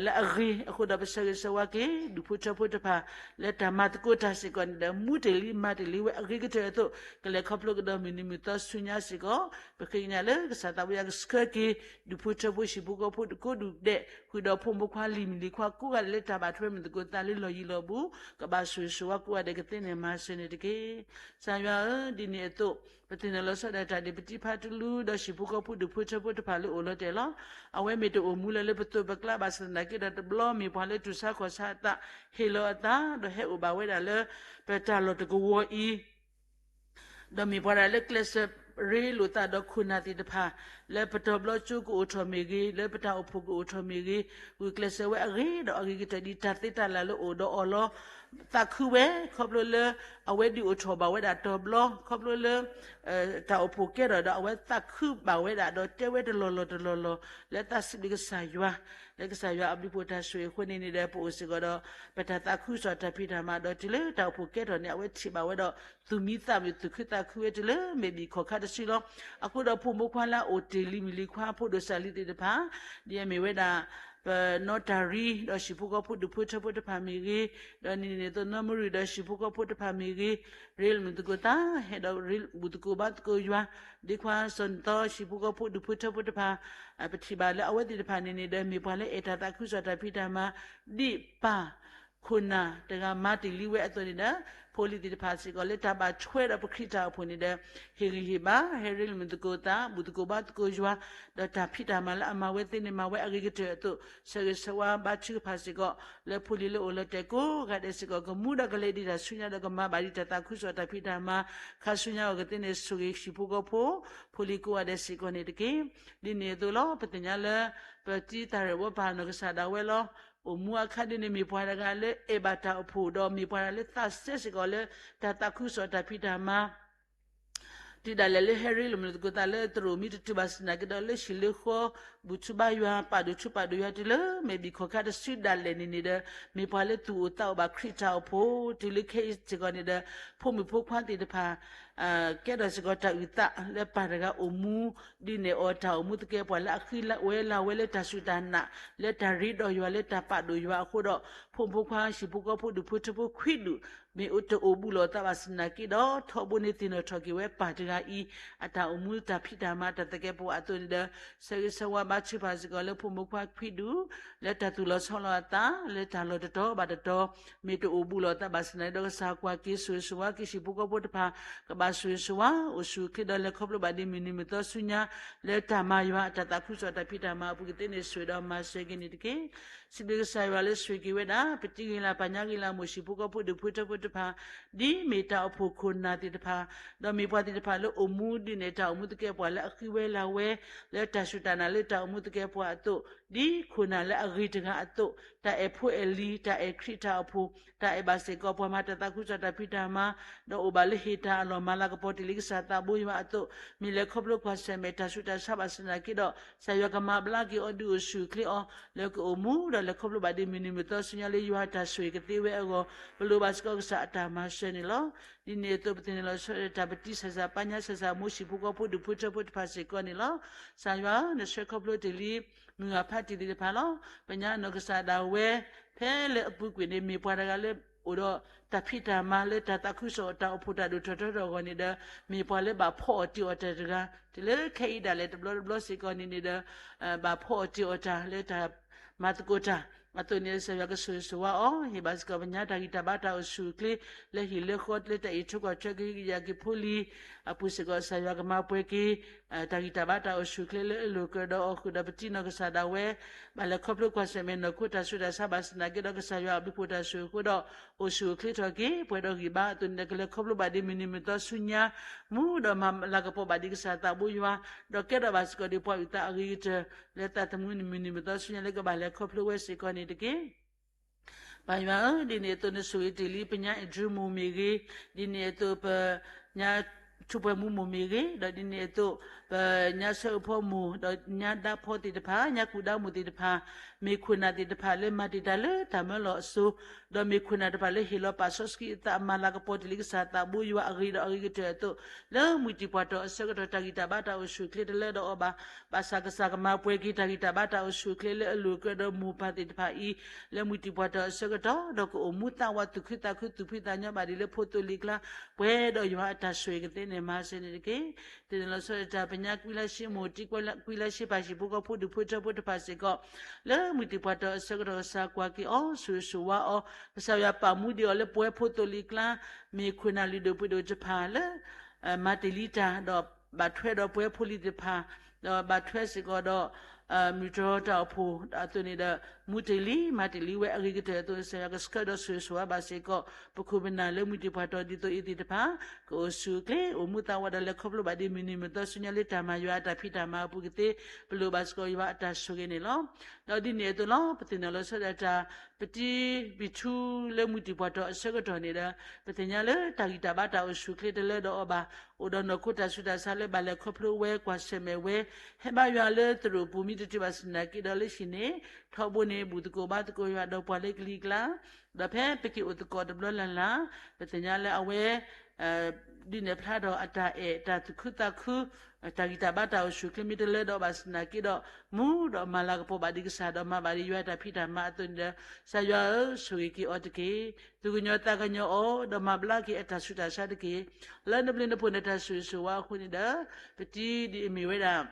လၢအဂ့ၤအဃိဒီး ပဆၢဂ့ၤဆၢဝါက့ၤ ဒူၣ်ဖိထၢဖိတဖၣ် လၢတၢ်မၤသကိးတၢ်စ့ၢ်ကီးန့ၣ်ဒီး မူတ့ၢ်လံမၤတ့ၢ်လံဝဲအဂ့ၤကတၢၢ်အသိး ကလဲၤခီဖျိကဒီးမုၢ်နံၤမုၢ်သီဆူညါစ့ၢ်ကီး ပဃ့ကညးလၢကစၢ်သးဘိယွၤကဆှၢက့ၤ ဒူၣ်ဖိထၢဖိဟံၣ်ဖိဃီဖိ ကိးဒူၣ်ဒဲး ဃုာ်ဒီးဖိမုၣ်ဖိခွါလံၤမုၣ်လံၤခွါကိးဂၤဒဲးလၢတၢ်ဘၣ်ထွဲမုာ်သကိးသးလၢလီၢ်ယံၤလီၢ်ဘူး ကဘၣ်ဆိၣ်ဂ့ၤဆိၣ်ဝါကိးဂၤဒဲးကသ့န့ၣ်မၤစၢၤန့ၣ်တက့ၢ်. ကစၢ်ယွၤဧၢ, ဒ်န့ၣ်အသိး ပသ့ၣ်နီၣ်လီၤဆီဒၣ်တၢ်ဒ်ပတံဖးတလူဒီးဟံၣ်ဖိဃီဖိဒူၣ်ဖိထၢဖိတဖၣ်လၢအိၣ်လီၤတဲာ်လီၤ. အဝဲမ့ၢ်တအိၣ်မူလၢၤလၢပသိးပကျါဘၣ် ဘၣ်ဆၣ်သနာ်က့ဒီးတဘျီမ့ၢ်ပှၤလၢတူၢ်ဆါခီၣ်ဆါအသး ဟ့ၣ်လီၤအသး ဒီးဟဲအိၣ်ဘၣ်ဝဲဒၣ်လၢ ပတၢ်လီၢ်တကဝီၤအံၤ ဒီးမ့ၢ်ပှၤဒၣ်လၢကျဲးစၢးရ့လိာ်သးဒီးခိၣ်နၢ်သ့ၣ်တဖၣ် လၢပတီၢ်ဘျီကၠိကအိၣ်ထီၣ်မ့ၢ်ဂ့ၤ, လၢပတၢ်အိၣ်ဖှိၣ်ကအိၣ်ထီၣ်မ့ၢ်ဂ့ၤ, ဂုာ်ကျဲးစၢးဝဲအဂ့ၤဒီးအဂ့ၤကတၢၢ်ဒ်တၢ်သ့တၢ်လၢ်လၢအိၣ်ဒီးအီၤလီၤ. သးခုဝဲ ခီဖျိလၢ အဝဲဒုးအိၣ်ထီၣ်ဘၣ်ဝဲဒၣ်တီၢ်ဘျီ ခီဖျိလၢ တၢ်အိၣ်ဖှိၣ်ကဲထီၣ်ဒီး အဝဲသးခုဘၣ်ဝဲဒၣ်ဒီးတဲဝဲတလီၢ်လီၢ်တလီၢ်လီၢ် လၢသးစံးဘျုးကစၢ်ယွၤ လၢကစၢ်ယွၤအဘျုးအဖှိၣ်တၢ်ဆိၣ်ဂ့ၤအဃိန့ၣ်န့ၣ်ဒီး ပအိၣ်စ့ၢ်ကီးဒီး ပတၢ်သးခုကစီၣ်တၢ်ဖံးတၢ်မၤဒီးတုၤလၢတၢ်အိၣ်ဖှိၣ်ကဲထီၣ်န့ၣ် အဝဲထံၣ်ဘၣ်ဝဲဒီး သူၣ်မံသးမုာ်သူၣ်ခုသးခုဝဲတုၤလၢမဲာ်ဘံၣ်ခီၣ်ခါတစုလီၤ. အဃိဒီးဖိမုၣ်ဖိခွါလၢအအိၣ်တ့ၢ်လံမုၢ်လံခွါ ဖိဒိၣ်စၢ်လံသ့ၣ်တဖၣ် ဒ်အမ့ၢ်ဝဲဒၣ် ပနီၢ်တၢ်ရံ ဒီးဟံၣ်ဖိဃီဖိဒူၣ်ဖိထၢဖိတဖၣ်မ့ၢ်ဂ့ၤ, ဒီးန့ၣ်န့ၣ်သိးနီၢ်မရံဒီးဟံၣ်ဖိဃီဖိတဖၣ်မ့ၢ်ဂ့ၤ, ရ့လိာ်မုာ်သကိးသး ဟဲဒီးရ့ဘူၣ်သကိးဘါသကိးယွၤ, ဒ့ခွါစီၤနသီ ဟံၣ်ဖိဃီဖိဒူၣ်ဖိထၢဖိတဖၣ် ပထံၣ်ဘၣ်လၢအဝဲသ့ၣ်တဖၣ်န့ၣ်န့ၣ်ဒီး မ့ၢ်ပှၤလၢအဲၣ်တၢ်သးခုကစီၣ်တၢ်ဖံးတၢ်မၤ ဒ်ပၢ် ခိၣ်နၢ်တဂၤမၤတ့ၢ်လံဝဲအသိးန့ၣ်ဒီး ဖိလံၤသ့ၣ်တဖၣ်စ့ၢ်ကီးလၢတၢ်ဘၣ်ထွဲဒီးပခရံာ်တၢ်အိၣ်ဖှိၣ်န့ၣ်ဒီး ဟ့ၣ်ဂံၢ်ဟ့ၣ်ဘါ ဟဲရ့လိာ်မုာ်သကိးသး ဘူၣ်သကိးဘါသကိးယွၤ, ဒီးတၢ်ဖံးတၢ်မၤလၢအမၤဝဲသ့န့ၣ် မၤဝဲအဂ့ၤကတၢၢ်အသိး ဆၢဂ့ၤဆၢဝါဘါထုကဖၣ်စ့ၢ်ကီး လၢဖိလံၤလၢအိၣ်လီၤတဲာ်ကိးဂၤဒဲးစ့ၢ်ကီး ကမူဒီးကလဲၤဒံးတၢ်ဆူညါဒီးကမၤဘၣ်ဒံးတၢ်သးခုကစီၣ်တၢ်ဖံးတၢ်မၤ ခါဆူညါအဂီၢ်ကသ့န့ၣ် ဆိၣ်ဂ့ၤဟံၣ်ဖိဃီဖိ ဖိလံၤကိးဂၤဒဲးစ့ၢ်ကီးန့ၣ်တက့ၢ်. ဒ်န့ၣ်အသိးလီၤ ပသ့ၣ်ညါလၢ ပတံၤသးရဲၣ်ဝီပၢ်နီၢ်ကစၢ်ဒၣ်ဝဲလီၤ. အိၣ်မူအခါဒ်န့ၣ် မ့ၢ်ပှၤတဂၤလၢအဲၣ်ဘၣ်တၢ်အိၣ်ဖှိၣ် ဒီးမ့ၢ်ပှၤတဂၤလၢသးစဲစ့ၢ်ကီးလၢ တၢ်သးခုကစီၣ်တၢ်ဖံးတၢ်မၤ တုၤဒၣ်လဲာ်လၢဟဲရ့လိာ်မုာ်သကိးသးလၢသရိာ်မံတတုၤဘၣ်စ့ၢ်နာ်က့ဒီး လၢဟံၣ်လၢဃီ ဘူၣ်ထူဘါယွၤ ပာ်ဒိၣ်ထူပာ်ဒိၣ်ယွၤတုၤလၢမဲာ်ဘံၣ်ခီၣ်ခါတစုဒၣ်လဲာ်န့ၣ်န့ၣ်ဒီး မ့ၢ်ပှၤလၢသူၣ်အိၣ်သးအိၣ်ဘၣ်ခရံာ်တၢ်အိၣ်ဖှိၣ် တုၤလၢခဲအံၤစ့ၢ်ကီးန့ၣ်ဒီး ဖိမုၣ်ဖိခွါသ့ၣ်တဖၣ် ကဲထီၣ်စ့ၢ်ကီးတၢ်အုၣ်သးလၢပၢ်တဂၤအိၣ်မူ ဒ်န့ၣ်အီၤတၢ်အိၣ်မူသကဲပှၤလၢအဃံဝဲလၤဝဲလၢတၢ်စူၢ်တၢ်နာ် လၢတၢ်ရ့ဒီးယွၤလၢတၢ်ပာ်ဒိၣ်ယွၤအဃိဒီး ဖိမုၣ်ဖိခွါဟံၣ်ဖိဃီဖိဒူၣ်ဖိထၢဖိခွံဒူၣ် မ့ၢ်တအိၣ်ဘူးလိာ်အသးဘၣ်စ့ၢ်နာ်က့ဒီး ထီဘိန့ၣ်သ့ၣ်နီၣ်ထီၣ်က့ၤဝဲပၢ်တဂၤအံၤ အတၢ်အိၣ်မူတၢ်ဖံးတၢ်မၤတၢ်သကဲးပဝးအသိးန့ၣ်ဒီး ဆၢဂ့ၤဆၢဝါဘါထုကဖၣ်စ့ၢ်ကီးလၢဖိမုၣ်ဖိခွါခွံဒူၣ် လၢတၢ်သူၣ်လီၤဆီလီၤအသး လၢတၢ်လီၢ်တတီၤဘၣ်တတီၤ မ့ၢ်တအိၣ်ဘူးလိာ်အသးဘၣ်စ့ၢ်နာ်က့ဒီး ကစၢ်ကွၢ်က့ၤဆိၣ်ဂ့ၤဆိၣ်ဝါက့ၤဟံၣ်ဖိဃီဖိတဖၣ် ကဘၣ်ဆိၣ်ဂ့ၤဆိၣ်ဝါ အိၣ်ဆူၣ်အိၣ်ချ့ဒီးလဲၤခီဖျိဘၣ်ဒ်မုၢ်နံၤမုၢ်သီဆူညါ လၢတၢ်မၤယွၤအတၢ်သးခုကစီၣ်တၢ်ဖံးတၢ်မၤအပူၤကသ့န့ၣ် ဆိၣ်ဒီးမၤစၢၤက့ၤန့ၣ်တက့ၢ်. စံးဘျုးကစၢ်ယွၤလၢဆိၣ်ဂ့ၤက့ၤဝဲဒၣ် ပတံၤဂ့ၤလၢ်ပၢ်ညါဂ့ၤလၢ်မိၢ်ဟံၣ်ဖိဃီဖိဒူၣ်ဖိထၢဖိတဖၣ် ဒ်မ့ၢ်တၢ်အိၣ်ဖှိၣ်ခိၣ်နၢ်သ့ၣ်တဖၣ် ဒီးမ့ၢ်ပှၤသ့ၣ်တဖၣ်လၢအိၣ်မူဒ်န့ၣ်တၢ်အိၣ်မူသကဲပှၤလၢအဃံဝဲလၤဝဲ လၢတၢ်စူၢ်တၢ်နာ်လၢတၢ်အိၣ်မူသကဲပှၤအသိး ဒ်ခိၣ်နၢ်လၢအဂ့ၤတဂၤအသိး တၢ်အဲၣ်ဖိအဲၣ်လံၤ တၢ်အဲၣ်ခရံာ်တၢ်အိၣ်ဖှိၣ် တၢ်အဲၣ်ဘၣ်စ့ၢ်ကီးပှၤမၤတၢ်သးခုကစီၣ်တၢ်ဖံးတၢ်မၤ ဒီးအိၣ်ဘၣ်လၢဟ့ၣ်တၢ်အလီၢ်မၤလၤကပီၤတ့ၢ်လံကစၢ်သးဘိယွၤအသိး မ့ၢ်လဲၤခီဖျိကွၢ်ဆၢၣ်မဲာ်တၢ်ဆူးတၢ်ဆါဘၣ်စ့ၢ်နာ်က့ဒီး ကစၢ်ယွၤကမၤဘျါက့ၤအီၤဒုးအိၣ်ဆူၣ်အိၣ်ချ့အီၤ လၢကအိၣ်မူဒီးလဲၤခီဖျိဘၣ်ဒ်မုၢ်နံၤမုၢ်သီဆူညါလၢယွၤတၢ်ဆိၣ်ဂ့ၤကသ့ဝဲအဂီၢ် ပလိၣ်ဘၣ်စ့ၢ်ကီးကစၢ်အတၢ်မၤစၢၤန့ၣ်လီၤ. ဒ်န့ၣ်အသိးပသ့ၣ်နီၣ်လီၤဆီဒၣ်တၢ် ပတံၤဆၣ်စၢ်ပၢ်ညါဆၣ်စၢ် မိၢ်ဟံၣ်ဖိဃီဖိဒူၣ်ဖိထၢဖိတဖၣ်စ့ၢ်ကီးန့ၣ်လီၤ. ကစၢ်ယွၤဧၢ နဆှၢခီဖျိတ့ၢ်လံ မုၢ်ဂၤဖးတံၢ်သ့ၣ်တဖၣ်လီၤ. ပညါနီၢ်ကစၢ်ဒၣ်ဝဲ ဖဲလၢအပူၤကွံာ်န့ၣ် မ့ၢ်ပှၤတဂၤလၢအိၣ်ဒီးတၢ်ဖံးတၢ်မၤလၢတၢ်သးခုကစီၣ်တၢ်အိၣ်ဖှိၣ်တၢ်ဒိၣ်ထီၣ်ထီထီၣ်အဂီၢ်န့ၣ်ဒီး မ့ၢ်ပှၤလၢဘၣ်ဖီအီၣ်တ့ၢ်အီၣ်တၢ်တဂၤ တုၤလၢခဲအံၤဒၣ်လဲာ်တဘျီတဘျီစ့ၢ်ကီးန့ၣ်န့ၣ်ဒီး ဘၣ်ဖီအီၣ်တ့ၢ်အီၣ်တၢ်လၢတၢ်မၤသကိးတၢ် အသိးန့ၣ် ကစၢ်ယွၤကဆိၣ်ဂ့ၤဆိၣ်ဝါအီၤ ဟ့ၣ်ဘၣ်စ့ၢ်ကီးပညါတၢ်ဂံၢ်တၢ်ဘါတၢ်အိၣ်ဆူၣ်အိၣ်ချ့ လၢဟံၣ်လၢဃီလၢတၢ်အံးထွဲကွၢ်ထွဲက့ၤကယၤက့ၤဖိလံၤ အပူၤစ့ၢ်ကီး ကစၢ်ယွၤကမၤပှဲၤက့ၤ တၢ်ဂံၢ်တၢ်ဘါတၢ်အိၣ်ဆူၣ်အိၣ်ချ့လၢအလိၤကဒီးအီၤဃုာ်ဒီးပတံၤနီၢ်ကစၢ်ဒၣ်ဝဲ ဘၣ်လဲၤခီဖျိကွၢ်ဆၢၣ်မဲာ်နီၢ်ခိတၢ်ဆူးတၢ်ဆါဘၣ်စ့ၢ်နာ်က့ဒီး ကစၢ်ယွၤအဘျုးအဖှိၣ်တၢ်ဆိၣ်ဂ့ၤအဃိဒီး အိၣ်ဆူၣ်အိၣ်ချ့ထီၣ်က့ၤ ပှဲၤဒီးဂံၢ်ဘါအသိးန့ၣ်ဒီး ကလဲၤခီဖျိဘၣ်ဒ်မုၢ်နံၤမုၢ်သီဆူညါ မူဒီးမၤလၤကပီၤဘၣ်ဒ်ကစၢ်သးဘိယွၤ ဒီးကဲထီၣ်ဘၣ်စ့ၢ်ကီးဒ်ပှၤအုၣ်သးအဂ့ၤကတၢၢ် လၢသးသမူမုၢ်နံၤမုၢ်သီဆူညါလၢကဘၣ်လဲၤခီဖျိဝဲစ့ၢ်ကီးန့ၣ်တက့ၢ်. ပၢ်ယွၤဧၢ, ဒ်န့ၣ်အသိးနဆိၣ်ဂ့ၤတ့ၢ်လံ ပညါအဲၣ်ဒြူမိၢ်မ့ၢ်ဂ့ၤ, ဒ်န့ၣ်အသိးပညါထူးပှဲၤမူမိၢ်မ့ၢ်ဂ့ၤ, ဒီးဒ်န့ၣ်အသိး ပညါဆၢအဖီမိၢ်, ဒီးညါဒါဖီသ့ၣ်တဖၣ်, ညါကူၣ်ဒါမိၢ်သ့ၣ်တဖၣ်, မ့ၢ်ခိၣ်နၢ်သ့ၣ်တဖၣ်လၢမၤတ့ၢ်တၢ်လၢတၢ်မၢလီၤအစိၤ, ဒီးမ့ၢ်ခိၣ်နၢ်တဖၣ်လၢဟ့ၣ်လီၤပာ်စီဆှံအသးမၤလၤကပီၤတ့ၢ်လံကစၢ်သးဘိယွၤအဂ့ၤဒီးအဂ့ၤကတၢၢ်အသိး, လၢမုၢ်တံၢ်ပှၤတီၤအဆၢကတီၢ် တၢ်ဂံၢ်တၢ်ဘါတၢ်အိၣ်ဆူၣ်အိၣ်ချ့တလၢဒီးအီၤဘၣ်, ဘၣ်ဆၣ်ကစၢ်ကမၤပှဲၤက့ၤတၢ်ဂံၢ်တၢ်ဘါတၢ်အိၣ်ဆူၣ်အိၣ်ချ့လၢအလိၤကဒီးမိၢ်ပၢ်သ့ၣ်တဖၣ်အံၤ, လၢမုၢ်တံၢ်ပှၤတီၤအဆၢကတီၢ် ဒီးကအိၣ်မူသးဝးသူၣ်ခုသးခုသူၣ်ဖှံသးညီဘၣ်ဒ်လၢဖိသိလံၤကျါ, ပှဲၤဒီးယွၤအတၢ်ဆိၣ်ဂ့ၤကသ့န့ၣ် မၤစၢၤန့ၣ်တက့ၢ်. တ့ၢ်န့ၣ်လီၤဆီဒၣ်တၢ် ပညါကွံလၢၡ့မိၢ် တံၤကွံလၢၡ့ပၢ်ဟံၣ်ဖိဃီဖိဒူၣ်ဖိထၢဖိတဖၣ်စ့ၢ်ကီး, လၢမုၢ်တံၢ်ပှၤတီၤအဆၢကတီၢ် ကစၢ်ကွၢ်က့ၤအီၤ ဆိၣ်ဂ့ၤဆိၣ်ဝါအီၤ, ကစၢ်ယွၤပာ်မူဒံးအီၤလၢပဝဲဖိသိလံၤကျါ, မ့ၢ်ခိၣ်နၢ်လုၢ်ဒိၣ်ပှ့ၤဒိၣ်တဖၣ်လၢ မၤတ့ၢ်လံတၢ် ဒီးဘၣ်ထွဲဒီးပဝဲဖိလံၤတဖၣ်, ဒီးဘၣ်ထွဲစ့ၢ်ကီးဒီး မုၢ်တြီၤတၢ်အိၣ်ဖှိၣ်အသိးန့ၣ်ဒီး မူတ့ၢ်လံမၤတ့ၢ်လံဝဲအဂ့ၤကတၢၢ်အသိး ကစၢ်ယွၤကဆှၢဒီးဆိၣ်ဂ့ၤဆိၣ်ဝါဘၣ်စ့ၢ်ကီး ပခိၣ်ပနၢ်လၢမုၢ်တ့ၢ်ပှၤတီၤဒ်သိးအံၤသ့ၣ်တဖၣ် ကအိၣ်ဆူၣ်အိၣ်ချ့ အိၣ်မူသးဝးဒီးလဲၤခီဖျိဘၣ်ဒ်မုၢ်နံၤမုၢ်သီဆူညါလၢတၢ်မၤယွၤအတၢ်ဖံးတၢ်မၤအပူၤကသ့ ပလိၣ်ဘၣ်စ့ၢ်ကီးယွၤအတၢ်ဆိၣ်ဂ့ၤန့ၣ်လီၤ. ဒီးဒ်န့ၣ်အသိးလီၤ ပသ့ၣ်နီၣ်လီၤဆီဒၣ်တၢ် ပတံၤပံၤထူလၢမုၢ်တ့ၢ်ပှၤတီၤအဆၢကတီၢ်န့ၣ်ဒီး ပသ့ၣ်ညါလၢတၢ်ဂံၢ်တၢ်ဘါတၢ်အိၣ်ဆူၣ်အိၣ်ချ့တလၢဒီးအီၤဘၣ်, အိၣ်ဒီးနီၢ်ခိတၢ်ဆူးတၢ်ဆါလၢဘၣ်လဲၤခီဖျိဝဲကွၢ်ဆၢၣ်မဲာ်ဝဲ, ဟဲဘါယွၤလၢသရိာ်ပူၤမ့ၢ်တတုၤဘၣ်စ့ၢ်နာ်က့ဒီးလၢဟံၣ်န့ၣ် ထီဘိန့ၣ် ဘူၣ်သကိးဘါသကိးယွၤဒီးပှၤလၢကလံၤကျါ, ဒီးဖဲပက့ၤအိၣ်သကိးတဘျီလၢ်လၢ် ပသ့ၣ်ညါလၢအဝဲ ဒ်န့ၣ်အဖျါဒီးအတၢ်အဲၣ်တၢ်သူၣ်ခုသးခု တၢ်ဂံၢ်တၢ်ဘါတၢ်အိၣ်ဆူၣ်အိၣ်ချ့မ့ၢ်တလၢဒီးဘၣ်စ့ၢ်နာ်က့ဒီး မူဒီးမၤလၤကပီၤဘၣ်ဒံးကစၢ်ဒီးမၤဘၣ်ဒံးယွၤတၢ်ဖံးတၢ်မၤအသိးန့ၣ်ဒီး ကစၢ်ယွၤဧၢ ဆိၣ်ဂ့ၤက့ၤအီၤတက့ၢ်. သူၣ်ကညီၤသးကညီၤအီၤ ဒီးမၤဘျါက့ၤအတၢ်ဆူးတၢ်ဆါတက့ၢ်. လၢနဘျုးနဖှိၣ်နတၢ်ဆိၣ်ဂ့ၤဆိၣ်ဝါအဃိန့ၣ်ဒီး ပတံၤဒ်အမ့ၢ်ဝဲဒၣ်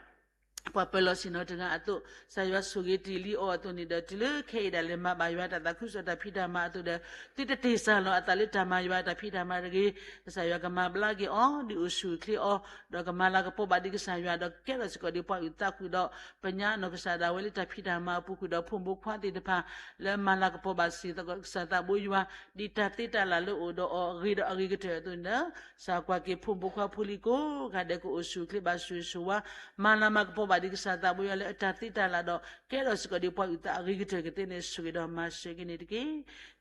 ပှၤပၢၤလီၢ်ဆ့ၣ်နီၤတဂၤအသိး ကစၢ်ယွၤဆိၣ်ဂ့ၤတ့ၢ်လံအီၤအသိးန့ၣ်ဒီး တုၤလၢခဲအံၤဒၣ်လဲာ်မၤဘၣ်ယွၤတၢ်သးခုကစီၣ်တၢ်ဖံးတၢ်မၤအသိးဒီး သုတတ့ၢ်စၢ်လီၤအသးလၢတၢ်မၤယွၤတၢ်ဖံးတၢ်မၤတဂ့ၤ. ကစၢ်ယွၤကမၤဘျါက့ၤအီၤ ဒုးအိၣ်ဆူၣ်အိၣ်ချ့အီၤ ဒီးကမၤလၤကပီၤဘၣ်ဒံးကစၢ်ယွၤ ဒီးကဲထီၣ်စ့ၢ်ကီးဒံးပှၤအုၣ်သးကွံာ်ဒီး ပညါနီၢ်ကစၢ်ဒၣ်ဝဲလၢတၢ်ဖံးတၢ်မၤအပူၤကွံာ်ဒီး ဖိမုၣ်ဖိခွါသ့ၣ်တဖၣ် လၢမၤလၤကပီၤဘၣ်စ့ၢ်ကီးကစၢ်သးဘိယွၤ ဒ်တၢ်သ့တၢ်လၢ်လၢအိၣ်ဒီးအီၤအဂ့ၤဒီးအဂ့ၤကတၢၢ်အသိးန့ၣ်ဒီး ကစၢ်ကွၢ်က့ၤဖိမုၣ်ဖိခွါဖိလံၤကိးဂၤဒဲးကအိၣ်ဆူၣ်အိၣ်ချ့ဘၣ်ဆိၣ်ဂ့ၤဆိၣ်ဝါ မၤလၤမၤကပီၤဘၣ်ဒံးကစၢ်သးဘိယွၤလၢအတၢ်သ့တၢ်လၢ်ဒီး ကဲထီၣ်စ့ၢ်ကီးဒံးပှၤအုၣ်သးအဂ့ၤကတၢၢ်ကသ့န့ၣ် ဆိၣ်ဂ့ၤဒီးမၤစၢၤက့ၤန့ၣ်တက့ၢ်.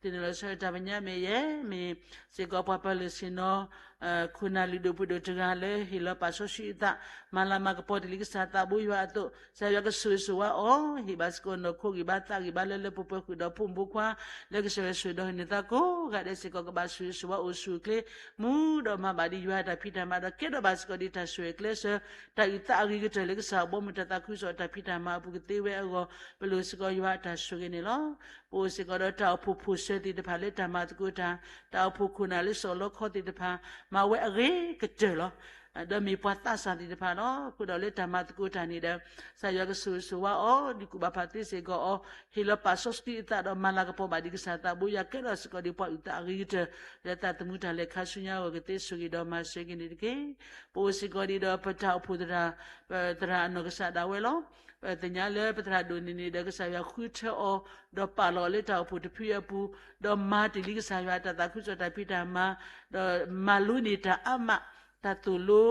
သ့ၣ်နီၣ်လီၤဆီတၢ်ပညါမ့ၢ်ယဲ မ့ၢ်စ့ၢ်ကီးပှၤပၢၤလီၢ်ဆ့ၣ်နီၤ ခိၣ်နၢ်လုၢ်ဒိၣ်ပှ့ၤဒိၣ်တဂၤလၢဟ့ၣ်လီၤပာ်စီဆှံအသး မၤလၤမၤကပီၤတ့ၢ်လံကစၢ်သးဘိယွၤအသိး ကစၢ်ယွၤကဆိၣ်ဂ့ၤဆိၣ်ဝါအီၤ ဟ့ၣ်ဘၣ်စ့ၢ်ကီးနီၢ်ခိဂံၢ်ဘါသးဂံၢ်ဘါလၢလၢပှဲၤပှဲၤဃုာ်ဒီးဖိမုၣ်ဖိခွါ လၢကစၢ်ယွၤဆိၣ်ဂ့ၤဒီးဟ့ၣ်န့ၢ်သးကိးဂၤဒဲးစ့ၢ်ကီး ကဘၣ်ဆိၣ်ဂ့ၤဆိၣ်ဝါအိၣ်ဆူၣ်အိၣ်ချ့ မူဒီးမၤဘၣ်ဒံးယွၤတၢ်ဖံးတၢ်မၤဒီး ကဲထီၣ်ဘၣ်စ့ၢ်ကီးဒံးတၢ်ဆိၣ်ဂ့ၤကျဲးစၢး တၢ်အုၣ်သးအဂ့ၤကတၢၢ်လၢကစၢ်ဘီမုၢ်တၢ်သးခုကစီၣ်တၢ်ဖံးတၢ်မၤအပူၤကသ့ဝဲအဂီၢ် ပလိၣ်စ့ၢ်ကီးယွၤအတၢ်ဆိၣ်ဂ့ၤန့ၣ်လီၤ. ပအိၣ်စ့ၢ်ကီးဒီးတၢ်အိၣ်ဖှိၣ်ဖိၣ်စၢၤသ့ၣ်တဖၣ်လၢတၢ်မၤသကိးတၢ် တၢ်အိၣ်ဖှိၣ်ခိၣ်နၢ်လၢစီၣ်လီခီသ့ၣ်တဖၣ် မၤဝဲအဂ့ၤကတၢၢ်လီၤ. ဒီးမ့ၢ်ပှၤသးစၢ်သ့ၣ်တဖၣ်လီၤ. အဃိဒီးလၢတၢ်မၤသကိးတၢ်န့ၣ်ဒီး ကစၢ်ယွၤကဆိၣ်ဂ့ၤဆိၣ်ဝါအီၤ ဒုးကူၣ်ဘၣ်ဖးသ့စ့ၢ်ကီးအီၤ ဟ့ၣ်လီၤပာ်စီဆှံအသးဒီး မၤလၤကပီၤဘၣ်ဒံးကစၢ်သးဘိယွၤ ကဲထီၣ်စ့ၢ်ကီးဒံးပှၤအုၣ်သးအဂ့ၤကတၢၢ် လၢတၢ်သမူတၢ်လဲၤခါဆူညါအဂီၢ်ကသ့ ဆိၣ်ဂ့ၤဒီးမၤစၢၤက့ၤန့ၣ်တက့ၢ်. ပအိၣ်စ့ၢ်ကီးဒံးဒီးပတၢ်အိၣ်ဖှိၣ်သရၣ် ပသရၣ်အနီၢ်ကစၢ်ဒၣ်ဝဲလီၤ. ပသ့ၣ်ညါလၢပသရၣ်ဒိၣ်န့ၣ်န့ၣ်ဒီး ကစၢ်ယွၤဃုထၢအီၤ ဒီးပာ်လီၤအီၤလၢတၢ်အိၣ်ဖှိၣ်တဖုအပူၤ ဒီးမၤတ့ၢ်လံကစၢ်ယွၤအတၢ်သးခုကစီၣ်တၢ်ဖံးတၢ်မၤ ဒီးမၤလိန့ၢ်တၢ်အါမး တၢ်သိၣ်လိ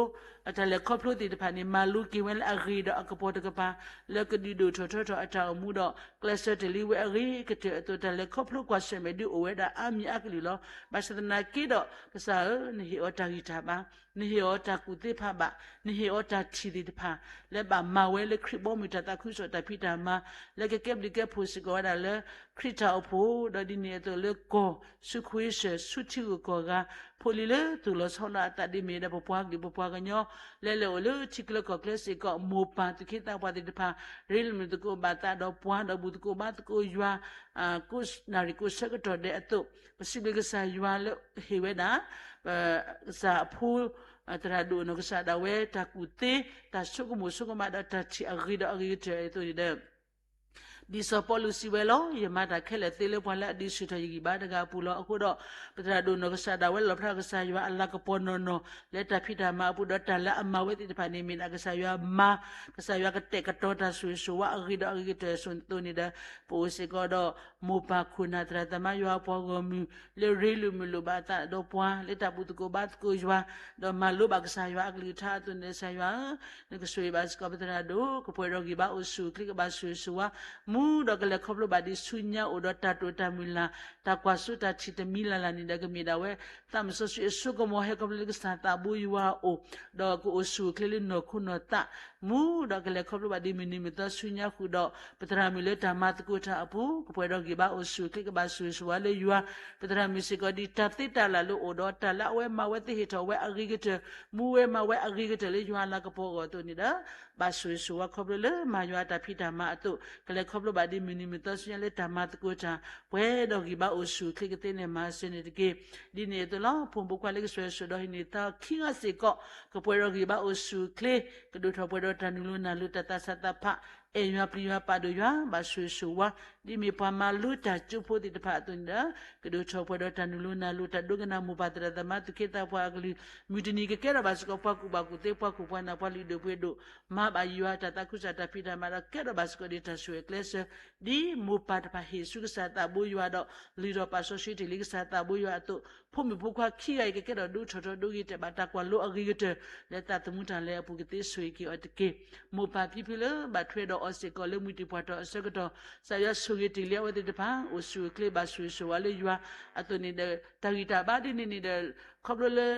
အတၢ်လဲၤခီဖျိသ့ၣ်တဖၣ်န့ၣ် မၤလိက့ၤဝဲလၢအဂ့ၤဒီးအကပီၤတကပၤ လၢကဒုးဒိၣ်ထီၣ်ထီထီၣ်အတၢ်အိၣ်မူဒီး ကျဲးစၢးတ့ၢ်လံဝဲအဂ့ၤကတၢၢ်အသိး တၢ်လဲၤခီဖျိကွၢ်ဆၢၣ်မဲာ်ဒုးအိၣ်ဝဲဒၣ်အါမံၤအါကလုာ်လီၤ. ဘၣ်ဆၣ်သနာ်က့ဒီး ကစၢ်ဧၢ နဟ့ၣ်အီၤတၢ်ဂံၢ်တၢ်ဘါ, နဟ့ၣ်အီၤတၢ်ကူၣ်သ့ဖးဘၣ်, နဟ့ၣ်အီၤတၢ်ထံၣ်သ့ၣ်တဖၣ် လၢဘၣ်မၤဝဲလၢခရံာ်ဘီမုၢ်တၢ်သးခုကစီၣ်တၢ်ဖံးတၢ်မၤ လၢကကဲဘျုးကဲဖှိၣ်စ့ၢ်ကီးဝဲဒၣ်လၢ ခရံာ်တၢ်အိၣ်ဖှိၣ် ဒီးဒ်န့ၣ်အသိးလၢကီၢ်ဆူခွ့ဆၢၣ်ဆူထံဂုၤကီၢ်ဂၤ ဖိလံၤလၢသူၣ်လီၤဆီလီၤအသးဒ်မ့ၢ်ဝဲဒၣ်ပပှၤကလုာ်ပပှၤကညီ လဲၤလဲၤအိၣ်လၢထံချၢကီၢ်ချၢစ့ၢ်ကီး မိၢ်ပၢ်သူၣ်က့သးပှၢ်သ့ၣ်တဖၣ် ရ့လိာ်မုာ်သကိးဘၣ်သးဒီးပှၤဒီးဘူၣ်သကိးဘါသကိးယွၤ ကိးနၣ်ရံၣ်ကိးဆၢကတီၢ်ဒဲးအသိး ပစံးဘျုးကစၢ်ယွၤလၢဟ့ၣ်ဝဲဒၣ် ပကစၢ်အဖိ သရၣ်ဒိၣ်အနီၢ်ကစၢ်ဒၣ်ဝဲ တၢ်ကူၣ်သ့ တၢ်ဆိကမိၣ်ဆိကမးဒီးတၢ်ထံၣ်အဂ့ၤဒီးအဂ့ၤကတၢၢ်အသိးန့ၣ်ဒီး ဒ်စီၤပီလူးစံးဝဲလီၤ, ယမၤတၢ်ခဲလၢာ်သ့လၢပှၤလၢအဒုးဆူၣ်ထီၣ်ယဂံၢ်ဘါတဂၤအပူၤလီၤ. အဃိဒီး ပသရၣ်ဒိၣ်နီၢ်ကစၢ်ဒၣ်ဝဲလီၣ်ဖျါကစၢ်ယွၤအလၤကပီၤနီၢ်နီၢ် လၢတၢ်ဖံးတၢ်မၤအပူၤဒီးတၢ်လၢအမၤဝဲသ့ၣ်တဖၣ်န့ၣ် မ့ၢ်ဒၣ်ကစၢ်ယွၤမၤ ကစၢ်ယွၤကတဲာ်ကတီၤတၢ်ဆိၣ်ဂ့ၤဆိၣ်ဝါအဂ့ၤဒီးအဂ့ၤကတၢၢ်အသိးန့ၣ်ဒီး ပအိၣ်စ့ၢ်ကီးဒီးမိၢ်ပၢ်ခိၣ်နၢ်သရၣ်သမါယွၤပှၤဂီၢ်မုၢ် လၢရ့လိာ်မုာ်လိာ်ဘၣ်အသးဒီးပှၤ လၢတၢ်ဘူၣ်သကိးဘါသကိးယွၤ ဒီးမၤလိဘၣ်ကစၢ်ယွၤအကလုၢ်ကထါအသိးန့ၣ် ကစၢ်ယွၤဧၢ နကဆိၣ်ဂ့ၤဘၣ်စ့ၢ်ကီးပသရၣ်ဒိၣ် ကပှဲၤဒီးဂံၢ်ဘါအိၣ်ဆူၣ်အိၣ်ချ့ကဘၣ်ဆိၣ်ဂ့ၤဆိၣ်ဝါ မူဒီးကလဲၤခီဖျိဘၣ်ဒံးဆူညါအိၣ်ဒီးတၢ်တိာ်တၢ်မုၢ်လၢ် တၢ်ကွၢ်စိတၢ်ထံၣ်တမံၤလၢ်လၢ်န့ၣ်ဒီး ကမ့ၢ်ဒၣ်ဝဲ သးမုၢ်စီဆှံအစိကမီၤဟဲခီဖျိလၢကစၢ်သးဘိယွၤအအိၣ် ဒီးကအိၣ်ဆူၣ်အိၣ်ချ့လၢနီၢ်ခိနီၢ်သး မူဒီးကလဲၤခီဖျိဘၣ်ဒံးမုၢ်နံၤမုၢ်သီဆူညါဃုာ်ဒီး ပသရၣ်မုၣ်လၢတၢ်မၤသကိးတၢ်အပူၤ ကပှဲၤဒီးဂံၢ်ဘါအိၣ်ဆူၣ်အိၣ်ချ့ကဘၣ်ဆိၣ်ဂ့ၤဆိၣ်ဝါလၢယွၤ ပသရၣ်မုၣ်စ့ၢ်ကီးဒ်တၢ်သ့တၢ်လၢ်လၢအိၣ်ဒီးတၢ်လၢအဝဲမၤဝဲသ့ဟ့ၣ်ထီၣ်ဝဲအဂ့ၤကတၢၢ် မူဝဲမၤဝဲအဂ့ၤကတၢၢ်လၢယွၤအလၤကပီၤအဂီၢ်အသိးန့ၣ်ဒီး ဘၣ်ဆိၣ်ဂ့ၤဆိၣ်ဝါခီဖျိလၢမၤယွၤအတၢ်ဖံးတၢ်မၤအသိး ကလဲၤခီဖျိဘၣ်ဒံးမုၢ်နံၤမုၢ်သီဆူညါလၢတၢ်မၤသကိးတၢ် ပှဲၤဒီးဂံၢ်ဘါအိၣ်ဆူၣ်အိၣ်ချ့ကသ့န့ၣ်မၤစၢၤန့ၣ်တက့ၢ်. ဒ်န့ၣ်အသိးလီၤ ဖိမုၣ်ဖိခွါလၢကစၢ်ယွၤဆိၣ်ဒီးဟ့ၣ်န့ၢ်သးခံဂၤစ့ၢ်ကီး ကပှဲၤဒီးဂံၢ်ဘါအိၣ်ဆူၣ်အိၣ်ချ့ ကဒိၣ်ထီၣ်ပှဲၤဒီးတၢ်နုာ်လီၤနၢ်လီၤတၢ်သးဆးသးဖး အဲၣ်ယွၤပျံၤယွၤပာ်ဒိၣ်ယွၤ ဘၣ်ဆိၣ်ဂ့ၤဆိၣ်ဝါ, ဒ်မ့ၢ်ပှၤမၤလိတၢ်ကၠိဖိသ့ၣ်တဖၣ်အသိးန့ၣ်ဒီး ကဒိၣ်ထီၣ်ပှဲၤဒီးတၢ်နုာ်လီၤနုာ်လီၤ တၢ်ဒိကနၣ်မိၢ်ပၢ်သရၣ်သမါသူၣ်က့သးပှၢ်အကလုၢ်, မုၢ်တနံၤကကဲထီၣ်ဘၣ်စ့ၢ်ကီးပှၤကူၣ်ဘၣ်ကူၣ်သ့ ပှၤခိၣ်ပှၤနၢ် ပှၤလုၢ်ဒိၣ်ပှ့ၤဒိၣ်, မၤဘၣ်ယွၤတၢ်သးခုကစီၣ်တၢ်ဖံးတၢ်မၤဒီး ကဲထီၣ်ဘၣ်စ့ၢ်ကီးဒီးတၢ်ဆိၣ်ဂ့ၤကျဲးစၢး, ဒ်မိၢ်ပၢ်တဖၣ်ဟ့ၣ်ဆူကစၢ်သးဘိယွၤဒီး လုၢ်ထီၣ်ပာ်စီဆှံတ့ၢ်လံကစၢ်သးဘိယွၤအသိး, ဖိမုၣ်ဖိခွါခံဂၤအံၤကကဲထီၣ်ဒိၣ်ထီၣ်ထီဒိၣ်ဂ့ၤတဲာ်ဘၣ်တၢ်ကွၢ်လိအဂ့ၤကတၢၢ် လၢသးသမူတၢ်လဲၤအပူၤကသ့ဆိၣ်ဂ့ၤက့ၤအီၤတက့ၢ်. မိၢ်ပၢ်ဖံဖုလၢဘၣ်ထွဲဒီးအီၤစ့ၢ်ကီးလၢမုၢ်တံၢ်ပှၢ်ထီၣ်အဆၢကတီၢ် ကစၢ်ယွၤဆိၣ်ဂ့ၤတ့ၢ်လံအဝဲသ့ၣ်တဖၣ် အိၣ်ဆူၣ်အိၣ်ချ့ဘၣ်ဆိၣ်ဂ့ၤဆိၣ်ဝါလၢယွၤအသိးန့ၣ်ဒီး တၢ်ဂံၢ်တၢ်ဘါဒ်န့ၣ်န့ၣ်ဒီး ခီဖျိလၢ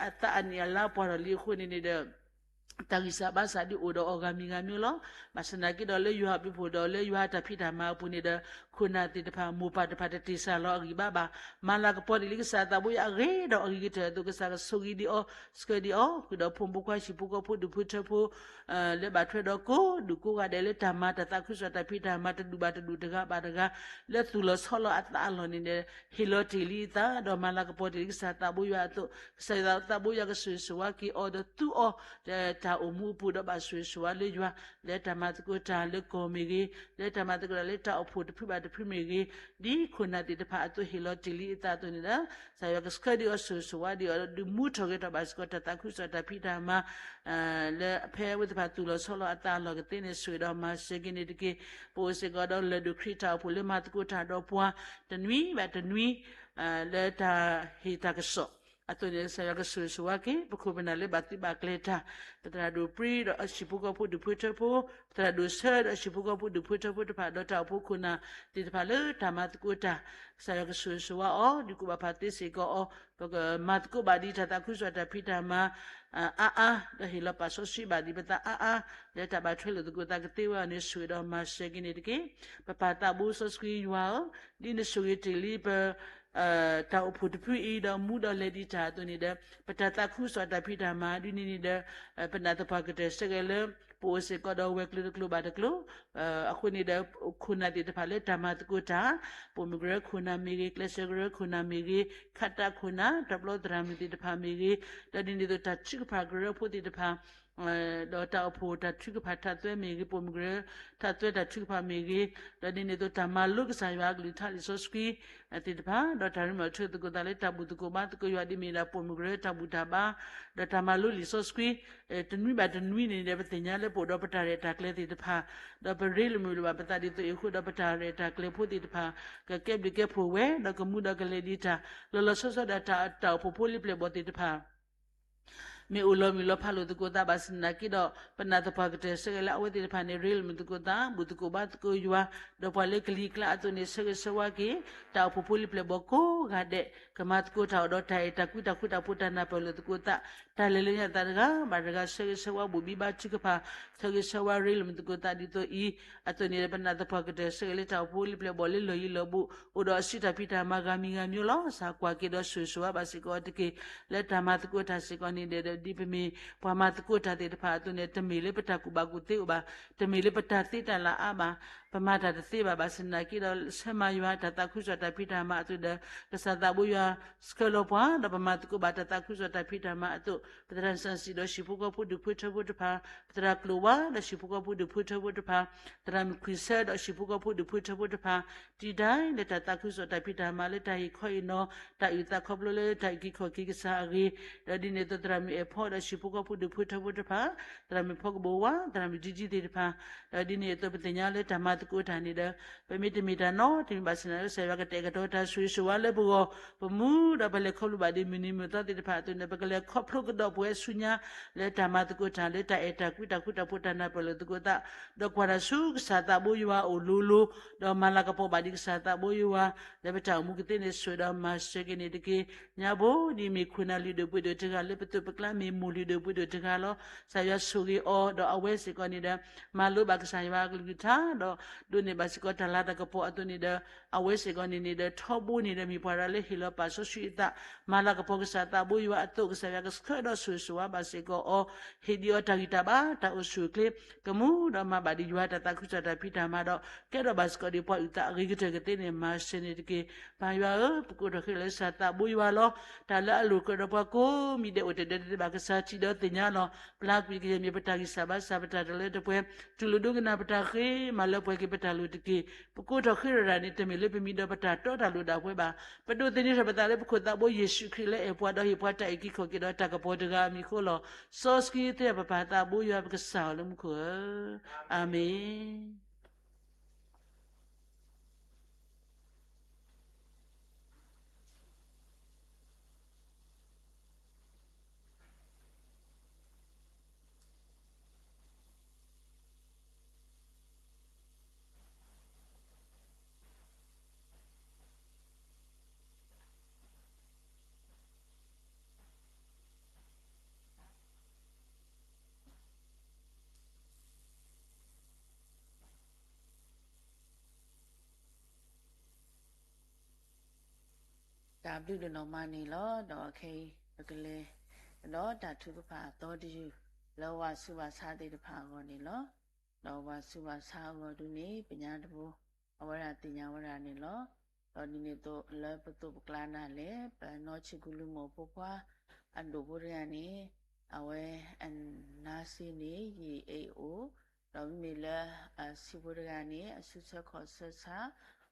အသးအနံၣ်အလါပှၢ်ထီၣ်လံအဃိန့ၣ်န့ၣ်ဒီး တၢ်ဂံၢ်စၢ်ဘါစၢ်ဒ်အိၣ်ဒီးအီၤဂၤမံၤဂၤမံၤလီၤ. ဘၣ်ဆၣ်သနာ်က့ဒီးလၢယွၤအဘျုးအဖှိၣ်ဒီးလၢယွၤအတၢ်ဖံးတၢ်မၤအပူၤန့ၣ်ဒီး ခိၣ်နၢ်သ့ၣ်တဖၣ် မိၢ်ပၢ်တဖၣ်တတ့ၢ်စၢ်လီၤအဂံၢ်ဘါဘၣ်. မၤလၤကပီၤဒံးလံကစၢ်သးဘိယွၤအဂ့ၤဒီးအဂ့ၤကတၢၢ်အသိး ကစၢ်ကဆိၣ်ဂ့ၤဒံးအီၤ ဆှၢဒံးအီၤ ဃုာ်ဒီးဖိမုၣ်ဖိခွါဟံၣ်ဖိဃီဖိဒူၣ်ဖိထၢဖိ လၢဘၣ်ထွဲဒီးကိးဒူၣ်ကိးဂၤဒဲးလၢတၢ်မၤတၢ်သးခုကစီၣ်တၢ်ဖံးတၢ်မၤတဒူၣ်ဘၣ်တဒူၣ်တဂၤဘၣ်တဂၤ လၢသူၣ်လီၤဆီလီၤအသးအလီၢ်န့ၣ်ဒီး ဟ့ၣ်လီၤတ့ၢ်လံအသး ဒီးမၤလၤကပီၤတ့ၢ်လံကစၢ်သးဘိယွၤအသိး ကစၢ်ယွၤသးဘိယွၤကဆိၣ်ဂ့ၤဆိၣ်ဝါက့ၤအီၤဒီးသူအီၤ လၢတၢ်အိၣ်မူအပူၤဒီးဘၣ်ဆိၣ်ဂ့ၤဆိၣ်ဝါလၢယွၤ လၢတၢ်မၤသကိးတၢ်လၢကီၢ်မ့ၢ်ဂ့ၤ လၢတၢ်မၤသကိးတၢ်လၢတၢ်အိၣ်ဖှိၣ်တဖုဘၣ်တဖုမ့ၢ်ဂ့ၤ ဒ်ခိၣ်နၢ်သ့ၣ်တဖၣ်အသိးဟ့ၣ်လီၤတ့ၢ်လံအသးအသိးန့ၣ်ဒီး ကစၢ်ယွၤကဆှၢဒံးအီၤဆိၣ်ဂ့ၤဆိၣ်ဝါဒံးအီၤ ဒုးမူထီၣ်ဂဲၤထီၣ်ဘၣ်စ့ၢ်ကီးတၢ်သးခုကစီၣ်တၢ်ဖံးတၢ်မၤ လၢအဖဲအဝဲသ့ၣ်တဖၣ်သူၣ်လီၤဆီလီၤအသးအလီၢ်ကသ့န့ၣ် ဆိၣ်ဂ့ၤဒီးမၤစၢၤက့ၤန့ၣ်တက့ၢ်. ပအိၣ်စ့ၢ်ကီးဒီးလၢၢ်ဒိၣ်ခရံာ်တၢ်အိၣ်ဖှိၣ်လၢမၤသကိးတၢ်ဒီးပှၤ တနွံဘၣ်တနွံ လၢတၢ်ဟ့ၣ်တၢ်ကစီၣ်အသိးန့ၣ် ကစၢ်ယွၤကဆိၣ်ဂ့ၤဆိၣ်ဝါက့ၤ ပခိၣ်ပနၢ်လၢဘၣ်သုးဘၣ်ကျဲၤတၢ် ပသရၣ်ဒိၣ်ပြံဒီးအဟံၣ်ဖိဃီဖိဒူၣ်ဖိထၢဖိ ပသရၣ်ဒိၣ်ဆၢဒီးအဟံၣ်ဖိဃီဖိဒူၣ်ဖိထၢဖိတဖၣ် ဒီးတၢ်အိၣ်ဖှိၣ်ခိၣ်နၢ်သ့ၣ်တဖၣ်လၢတၢ်မၤသကိးတၢ် ကစၢ်ယွၤကဆိၣ်ဂ့ၤဆိၣ်ဝါအီၤ ဒုးကူၣ်ဘၣ်ဖးသ့စ့ၢ်ကီးအီၤ ပကမၤသကိးဘၣ်ဒံးတၢ်သးခုကစီၣ်တၢ်ဖံးတၢ်မၤ အါအါ ဒီးဟ့ၣ်လီၤပာ်စီဆှံဘၣ်ဒံးပသးအါအါ လၢတၢ်ဘၣ်ထွဲလိာ်သကိးသးကသ့ဝဲအီၤန့ၣ် ဆိၣ်ဂ့ၤဒီးမၤစၢၤက့ၤန့ၣ်တက့ၢ်. ပပၢ်သးဘိစီဆှံယွၤဧၢ, ဒ်နဆိၣ်ဂ့ၤတ့ၢ်လံပ တၢ်အိၣ်ဖှိၣ်တဖုအံၤဒီးမူဒီးလဲၤဒံးတၢ်အသိးန့ၣ်ဒီး ပတၢ်သးခုကစီၣ်တၢ်ဖံးတၢ်မၤဒ်န့ၣ်န့ၣ်ဒီး ပနာ်သပှၢ်ကတၢၢ်ဆၢဂ့ၤလၢ ပအိၣ်စ့ၢ်ကီးဒီးဝဲၤကျိၤတကျိၤဘၣ်တကျိၤ အဃိန့ၣ်ဒီး ခိၣ်နၢ်သ့ၣ်တဖၣ်လၢတၢ်မၤသကိးတၢ် ပိာ်မုၣ်ကရၢခိၣ်နၢ်မ့ၢ်ဂ့ၤ ကျဲးစၢးကရၢခိၣ်နၢ်မ့ၢ်ဂ့ၤ ခးတၢ်ခိၣ်နၢ် တၢ်ပျီသရၣ်မုၣ်သ့ၣ်တဖၣ်မ့ၢ်ဂ့ၤ ဒီးဒ်န့ၣ်အသိးတၢ်ထုကဖၣ်ကရၢဖိသ့ၣ်တဖၣ် ဒီးတၢ်အိၣ်ဖှိၣ်တၢ်ထုကဖၣ်ထးသွဲမ့ၢ်ဂ့ၤ ပိာ်မုၣ်ကရၢထးသွဲတၢ်ထုကဖၣ်မ့ၢ်ဂ့ၤ ဒီးဒ်န့ၣ်အသိးတၢ်မၤလိကစၢ်ယွၤအကလုၢ်ကထါလံာ်စီဆှံသ့ၣ်တဖၣ် ဒီးတၢ်ရ့လိာ်ထူသကိးသးလၢတၢ်ဘူၣ်သကိးဘါသကိးယွၤဒ်မ့ၢ်ဒၣ်ပိာ်မုၣ်ကရၢတၢ်ဘူၣ်တၢ်ဘါ ဒီးတၢ်မၤလိလံာ်စီဆှံ တနွံဘၣ်တနွံန့ၣ်ဒီး ပသ့ၣ်ညါလၢပအိၣ်ဒီးပတၢ်ရဲၣ်တၢ်ကျဲၤသ့ၣ်တဖၣ် ဒီးပရ့လိာ်မုာ်လိာ်ဘၣ်ပသးဒ်သိးအံၤအဃိဒီးပတၢ်ရဲၣ်တၢ်ကျဲၤဖိသ့ၣ်တဖၣ် ကကဲဘျုးကဲဖှိၣ်ဝဲ ဒီးကမူဒီးကလဲၤဒံးတၢ် လီၤလီၤဆီဆီဒီးတၢ် တၢ်အိၣ်ဖှိၣ်ဖိလံၤပျဲၢ်ဘီၣ်သ့ၣ်တဖၣ် မ့ၢ်အိၣ်လီၤမုၢ်လီၤဖးလိာ်သကိးသးဘၣ်ဆၣ်သနာ်က့ဒီး ပနာ်သပှၢ်ကတၢၢ်ဆၢဂ့ၤလၢအဝဲသ့ၣ်တဖၣ်န့ၣ် ရ့လိာ်မုာ်သကိးသး ဘူၣ်သကိးဘါသကိးယွၤ ဒီးပှၤလၢကလံၤကျါအသိးန့ၣ် ဆၢဂ့ၤဆၢဝါက့ၤ တၢ်အိၣ်ဖှိၣ်ဖိလံၤပျဲၢ်ဘီၣ်ကိးဂၤဒဲး ကမၤသကိးတၢ်အိၣ်ဒီးတၢ်အဲၣ်တၢ်ကွံ တၢ်ဃူတၢ်ဖိးတၢ်နၢ်ပၢၢ်လိာ်သကိးသး တၢ်လဲၤလၢညါသးတဂၤဘၣ်တဂၤ ဆၢဂ့ၤဆၢဝါဘိၣ်ဘံဘါထုကဖၣ် ဆၢဂ့ၤဆၢဝါရ့လိာ်မုာ်သကိးသးဒ်သိးအံၤ အသိးန့ၣ်ဒီး ပနာ်သပှၢ်ကတၢၢ်ဆၢဂ့ၤလၢတၢ်အိၣ်ဖှိၣ်ဖိလံၤပျဲၢ်ဘီၣ်လၢလီၢ်ယံၤလီၢ်ဘူး အိၣ်ဒီးအစုတၢ်ဖံးတၢ်မၤဂၤမံၤဂၤမံၤလီၤ. စၢ်ကွၢ်က့ၤဒီးဆိၣ်ဂ့ၤဆိၣ်ဝါဘၣ်စ့ၢ်ကီးအီၤတက့ၢ်. လၢတၢ်မၤသကိးတၢ်စ့ၢ်ကီးန့ၣ်ဒီး ဒ်ပမ့ၢ်ပှၤမၤသကိးတၢ်သ့ၣ်တဖၣ်အသိးန့ၣ် တမ့ၢ်လၢပတၢ်ကူၣ်ဘၣ်ကူၣ်သ့အိၣ်ဘၣ်, တမ့ၢ်လၢပတၢ်သ့တၢ်လၢ်အါဘၣ်, ပမၤတၢ်တသ့ဘၣ် ဘၣ်ဆၣ်သနာ်က့ဒီး ဆၢမၤယွၤတၢ်သးခုကစီၣ်တၢ်ဖံးတၢ်မၤအသိးဒီး ကစၢ်သးဘိယွၤဆှၢလီၤပှၤ ဒီးပမၤသကိးဘၣ်တၢ်သးခုကစီၣ်တၢ်ဖံးတၢ်မၤအသိး ပသရၣ်စၣ်စံၣ်ဒီးဟံၣ်ဖိဃီဖိဒူၣ်ဖိထၢဖိတဖၣ်, ပသရၣ်ကျိၤဝါဒီးဟံၣ်ဖိဃီဖိဒူၣ်ဖိထၢဖိတဖၣ်, သရၣ်မုၣ်ခွံဆၢဒီးဟံၣ်ဖိဃီဖိဒူၣ်ဖိထၢဖိတဖၣ်, တံၤဒၣ်လၢတၢ်သးခုကစီၣ်တၢ်ဖံးတၢ်မၤလၢတၢ်ဟ့ၣ်ခီဟ့ၣ်နီၤ တၢ်အုၣ်သးခီဖျိလၢတၢ်အုၣ်က့ၤခီၣ်က့ၤကစၢ်အဂ့ၢ်, ဒီးဒ်န့ၣ်အသိးသရၣ်မုၣ်အဲၣ်ဖီဒီးဟံၣ်ဖိဃီဖိဒူၣ်ဖိထၢဖိတဖၣ်, သရၣ်မုၣ်ဖီကဘိဝါ, သရၣ်မုၣ်ဒံဒံသ့ၣ်တဖၣ်, ဒီးဒ်န့ၣ်အသိးပသ့ၣ်ညါလၢတၢ်မၤသကိးတၢ်န့ၣ်ဒီး ပမ့ၢ်တမ့ၢ်တၢ်နီတမံၤဘၣ်ဆၣ်သနာ်က့ ကစၢ်ယွၤကတဲာ်ကတီၤတၢ်ဆိၣ်ဂ့ၤဆိၣ်ဝါလၢပဂီၢ်, ပမူဒီးပလဲၤခီဖျိဘၣ်ဒ်မုၢ်နံၤမုၢ်သီသ့ၣ်တဖၣ်အသိးန့ၣ် ပကလဲၤခီဖျိကဒီးပဝဲဆူညါ လၢတၢ်မၤသကိးတၢ်လၢတၢ်အဲၣ်တၢ်ကွံတၢ်ဃူတၢ်ဖိးတၢ်နၢ်ပၢၢ်လိာ်သကိးသး, ဒီးကွၢ်တၢ်ဆူကစၢ်သးဘိယွၤအအိၣ်လိၤလိၤ, ဒီးမၤလၤကပီၤဘၣ်ဒံးကစၢ်သးဘိယွၤ လၢပတၢ်အိၣ်မူကသ့န့ၣ် ဆိၣ်ဒီးမၤစၢၤက့ၤန့ၣ်တက့ၢ်. ညါဘိဒ်မ့ၢ်ခိၣ်နၢ်လုၢ်ဒိၣ်ပှ့ၤဒိၣ်တဂၤလၢပသိးပကျါမ့ၢ်မိၢ်လုၢ်ဒိၣ်ပှ့ၤဒိၣ်တဂၤလီၤ. ကစၢ်ယွၤဆိၣ်ဂ့ၤအီၤဒီးအဝဲစ့ၢ်ကီးန့ၣ်ဒီး မၤလိဘၣ်ကစၢ်ယွၤအကလုၢ်ကထါ ဒီး ဒိးန့ၢ်ဘၣ်စ့ၢ်ကီးတၢ်လၤတၢ်ကပီၤအသိးန့ၣ်ဒီး အဝဲစ့ၢ်ကီးန့ၣ်န့ၣ်ဒီး ထီဘိန့ၣ်ဒီးမ့ၢ်ပှၤဒၣ်လၢဟ့ၣ်လီၤပာ်စီဆှံအသး, မၤလၤကပီၤကစၢ်သးဘိယွၤအသိး ကစၢ်ယွၤကဆှၢဒီးဆိၣ်ဂ့ၤဆိၣ်ဝါဘၣ်စ့ၢ်ကီးအီၤ, ဟ့ၣ်ဒံးအီၤတၢ်ဂံၢ်တၢ်ဘါတၢ်အိၣ်ဆူၣ်အိၣ်ချ့, ကမူဒီးမၤဘၣ်ဒံးယွၤတၢ်သးခုကစီၣ်တၢ်ဖံးတၢ်မၤဒီး ကဲထီၣ်ဘၣ်စ့ၢ်ကီးဒံးပှၤအုၣ်သးအဂ့ၤကတၢၢ်ကသ့န့ၣ် မၤစၢၤန့ၣ်တက့ၢ်. ပၢ်ယွၤဧၢ, ပကိးထီၣ်ဃ့လၢကစၢ်သးဘိယွၤလီၤ. တၢ်လၢအလိၣ်ကြၢးဒီးပှၤကိးမံၤဒဲးအိၣ်တဒဲးတဘၣ် ကစၢ်ထံၣ်ဒီးသ့ၣ်ညါလီၤ. ပျၢ်ကွံာ်ကယဲၢ်မ့ၢ်ပတၢ်ဂံၢ်စၢ်ဘါစၢ် ပတၢ်တလၢတပှဲၤ, တူၢ်လိာ်ဒိကနၣ်ပတၢ်ဃ့, မၤလၢပှဲၤက့ၤပတၢ်လိၣ်တက့ၢ်. ပကိးထီၣ်ဃ့ရၤဒၣ်န့ၣ် တမ့ၢ်လၢပမံၤဒီးပတၢ်တီတၢ်လိၤဒၣ်ပှဲၤဘၣ်. ပဒိးသန့ၤထီၣ်ပသးလၢပခိၣ်သးဘိယ့ၣ်ၡူးခရံာ်လၢအဲၣ်ပှၤဒီးဟ့ၣ်ပှၤတၢ်အုၣ်က့ၤခီၣ်က့ၤဒီးတၢ်ကပီၤတဂၤအမံၤအဃိလီၤ. စီဆှံသ့ၣ်ပပၢ်သးဘိယွၤပကစၢ်အီၤလၢမူခိၣ်ဧၢ, အၤမ့ၣ်. တၢ်ဘျုးဒိၣ်နီၢ်မးန့ၣ်လီၤ. ဒီးခဲအံၤ ပကလဲၤကဒီးတၢ်ထုကဖၣ်အသီတယုၢ် လၢဝၤဆူးဝၤဆါသ့ၣ်တဖၣ်အဂီၢ်န့ၣ်လီၤ. ဒီးဝၤဆူးဝၤဆါအဂီၢ်ဒုန့ၣ် ပညါတဘိ အဝဲဒၣ်သ့ၣ်ညါဝဲဒၣ်န့ၣ်လီၤ. ဒီးဒ်န့ၣ်အသိးလၢပသိးပကျါဒၣ်လဲာ် ပနီၢ်ဆံၣ်ကူၤလူၤမိၢ်ဖိခွါ အဒိၣ်ဖိတဂၤန့ၣ် အဝဲအနါစ့န့ၣ် ယံာ်အ့ၣ်အိၣ်, ဒီးမ့မ့ၢ်လၢအဆံးဖိတဂၤန့ၣ် အစုဆၢခီၣ်ဆၢဆါ,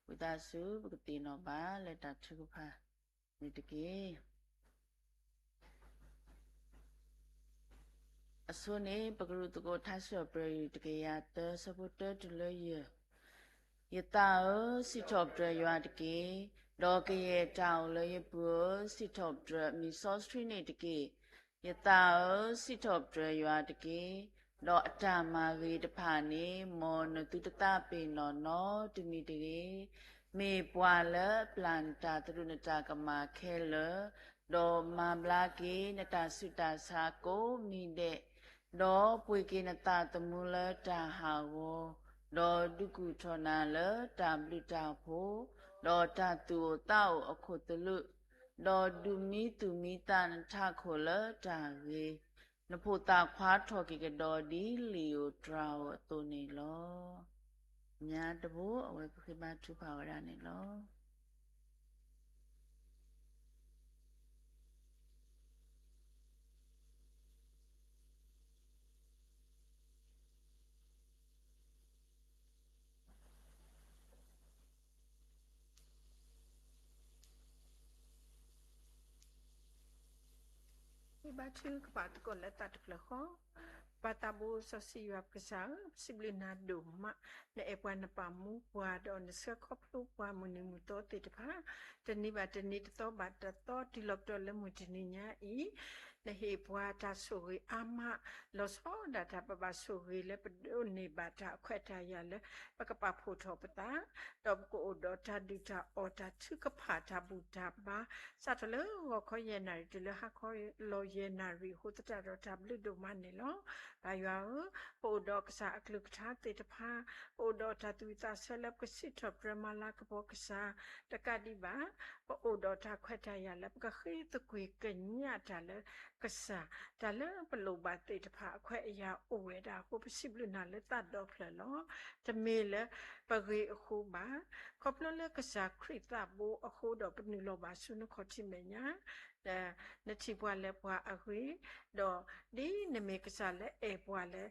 ဝံသးစူၤ ပကသ့ၣ်နီၣ်ဘၣ်လၢတၢ်ထုကဖၣ်န့ၣ်တက့ၢ်. အဆိန့ၣ် ပကရူၢ်သကိးထါစံးထီၣ်ပတြၢၤ တကယၤသၢ ဆၢဖိတၢ တုၤလၢယဲၢ်. ယသးဧၢ, စံးထီၣ်ပတြၢၤယွၤတက့ၢ်. ဒီးကယဲၢ်တၢ်အိၣ်လၢယပူၤဧၢ, စံးထီၣ်ပတြၢၤမံၤစီဆှံန့ၣ်တက့ၢ်. ယသးဧၢ, စံးထီၣ်ပတြၢၤယွၤတက့ၢ်. ဒီးအတၢ်မၤဂ့ၤတဖၣ်န့ၣ် မ်နသုတသးပ့ၤနီၣ်နီတမံၤတဂ့ၤ. မ့ၢ်ပှၤလၢအပျၢ်နတၢ်သရူးနတၢ်ကမၣ်ခဲလၢာ်, ဒီးမၤဘျါက့ၤနတၢ်ဆူးတၢ်ဆါကိးမံၤဒဲး, ဒီးပှ့ၤက့ၤနသးသမူလၢတၢ်ဟးဂီၤ, ဒီးဒုးကူၣ်ထီၣ်နၤလၢတၢ်ဘျုးတၢ်ဖှိၣ်, ဒီးတၢ်သူၣ်အိၣ်သးအိၣ်အခိၣ်သလုး, ဒီးဒုးမံသူၣ်မံသးနထးခိၣ်လၢတၢ်ဂ့ၤ, နဖိသၣ်ခွါထီၣ်က့ၤကဒီးဒ်လံာ်ဧိၤတြၤဧိၤအသိးန့ၣ်လီၤ. ညါတဘိ အဝဲကဃ့ဘါထုကဖၣ်ဝဲဒၣ်န့ၣ်လီၤ. ဘါထုကဖၣ်သကိးလၢသးတဖျၢၣ်ဃီ, ပၢ်သးဘိစီဆှံယွၤပကစၢ်ဧၢ, ပစံးဘျုးနၤဒိၣ်မး, နအဲၣ်ပှၤနပာ်မူပှၤဒီးနဆှၢခီဖျိပှၤမုၢ်နံၤမုၢ်သီသ့ၣ်တဖၣ်, တနံၤဘၣ်တနံၤတသီဘၣ်တသီတုၤလီၤပတီၢ်လၢမုၢ်တနံၤညါအံၤ, နဟ့ၣ်ပှၤတၢ်ဆိၣ်ဂ့ၤအါမး, လီၤဆီဒၣ်တၢ်ပဘၣ်ဆိၣ်ဂ့ၤလၢပဒိးန့ၢ်ဘၣ်တၢ်အခွဲးတၢ်ယာ်လၢ ပကပာ်ဖှိၣ်ထီၣ်ပသး, ဒီးပကအိၣ်ဒီးတၢ်ဒုၣ်တၢ်အီၣ်တၢ်ထုကဖၣ်တၢ်ဘူၣ်တၢ်ဘါ, စးထီၣ်လၢဂီၤခီယဲၢ်နၣ်ရံၣ်တုၤလၢဟါခီလီၤယဲၢ်နၣ်ရံၣ် အဃိသတးဒီးတၢ်ဘျုးဒိၣ်မးန့ၣ်လီၤ. ပၢ်ယွၤဧၢ, ပအိၣ်ဒီးကစၢ်အကလုၢ်ကထါသ့ၣ်တဖၣ်, ပအိၣ်ဒီးတၢ်သူၣ်ဝံၣ်သးဆၢလၢပကစံးထီၣ်ပတြၢၤမၤလၤကပီၤကစၢ်, တကးဒံးဘၣ် ပအိၣ်ဒီးတၢ်ခွဲးတၢ်ယာ်လၢပကဃ့သကွံာ်ကညးတၢ်လၢကစၢ်, တၢ်လၢပလိၣ်ဘၣ်သ့ၣ်တဖၣ်အခွဲးအယာ်အိၣ်ဝဲဒၣ်အဃိ ပစံးဘျုးနၤလၢသးဒီဖျၢၣ်လီၤ. တမ့ၢ်လၢပဂ့ၤအဃိဘၣ်, ခီဖျိလၢကစၢ်ခရံာ်သးဘိအဃိဒီး ပနုာ်လီၤဘၣ်ဆူနခီၣ်ထံးမဲာ်ညါ, နထံၣ်ပှၤလၢပှၤအဂ့ၤ, ဒီးဒ်နမ့ၢ်ကစၢ်လၢအဲၣ်ပှၤလၢ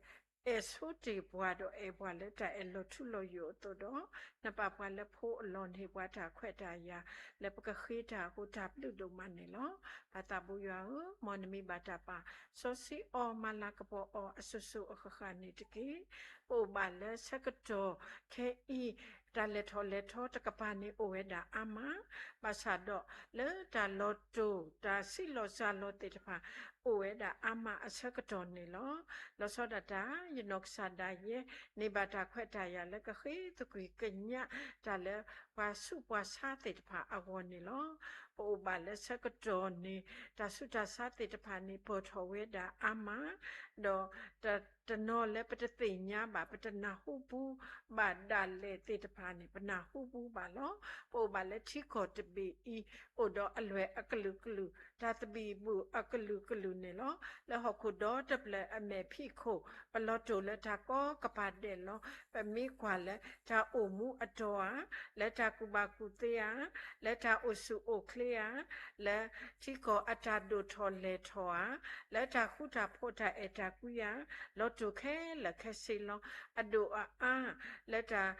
အဲၣ်ဆိတ့ၢ်ပှၤဒီးအဲၣ်ပှၤလၢတၢ်အဲၣ်လီၤထူလီၤယိာ်အသိးဒီး, နပာ်ပှၤလၢဖိအလီၢ်န့ၢ်ပှၤတၢ်ခွဲးတၢ်ယာ် လၢပကဃ့တၢ်အဃိ တၢ်ဘျုးဒိၣ်မးန့ၣ်လီၤ. ပၢ်သးဘိယွၤဧၢ, မ်နမံၤဘၣ်တၢ်ပာ်စီဆှံအီၤ မၤလၤကပီၤအီၤအစိၤစိၤအဃၣ်ဃၣ်န့ၣ်တက့ၢ်. ပအိၣ်ဘၣ်လၢဆၢကတီၢ်ခဲအံၤ တၢ်လဲၤထီၣ်လဲၤထီတကပၤန့ၣ်အိၣ်ဝဲဒၣ်အါမး, ဘၣ်ဆၣ်ဒီးလၢတၢ်လီၤတိၢ် တၢ်စံးလီၤစှၤလီၤသ့ၣ်တဖၣ် အိၣ်ဝဲဒၣ်အါမးအဆၢကတီၢ်န့ၣ်လီၤ. လီၤဆီဒၣ်တၢ် ယနီၢ်ကစၢ်ဒၣ်ယဲ န့ၢ်ဘၣ်တၢ်ခွဲးတၢ်ယာ်လၢကဃ့သကွံာ်ကညးတၢ်လၢပှၤဆူးပှၤဆါသ့ၣ်တဖၣ်အဂီၢ်န့ၣ်လီၤ. ပအိၣ်ဘၣ်လၢဆၢကတီၢ်န့ၣ် တၢ်ဆူးတၢ်ဆါသ့ၣ်တဖၣ်န့ၣ် ပၢၢ်ထီၣ်ဝဲဒၣ်အါမး, ဒီးတနီၤလၢပတသ့ၣ်ညါဘၣ်, ပတနၢ်ဟူပူၤဘၣ်ဒၣ်လဲာ်သ့ၣ်တဖၣ်န့ၣ် ပနၢ်ဟူပူၤဘၣ်လီၤ. ပအိၣ်ဘၣ်လၢထံကီၢ်တဘ့ၣ်အံၤ အိၣ်ဒီးအလွဲၢ်အကလုာ်ကလုာ်, တၢ်သဘံၣ်ဘုၣ်အကလုာ်ကလုာ်န့ၣ်လီၤ. လၢဟီၣ်ခိၣ်ဒီတဖျၢၣ်အမဲာ်ဖံးခိၣ် ပလီၤတိာ်လၢတၢ်ကီကပၤဒဲးလီၤ. ပမ့ၢ်ကွၢ်လၢတၢ်အိၣ်မူအတီၤဧါ, လၢတၢ်ကူၣ်ဘၣ်ကူၣ်သ့ဧါ, လၢတၢ်အိၣ်ဆူၣ်အိၣ်ချ့ဧါ, လၢထံကီၢ်အတၢ်ဒိၣ်ထီၣ်လဲၢ်ထီၣ်ဧါ, လၢတၢ်ဃူတၢ်ဖိးတၢ်အဲၣ်တၢ်ကွံဧါ, လီၤတိာ်ခဲလၢာ်ခဲဆ့လီၤ. အဒိၣ်အအါ လၢတၢ်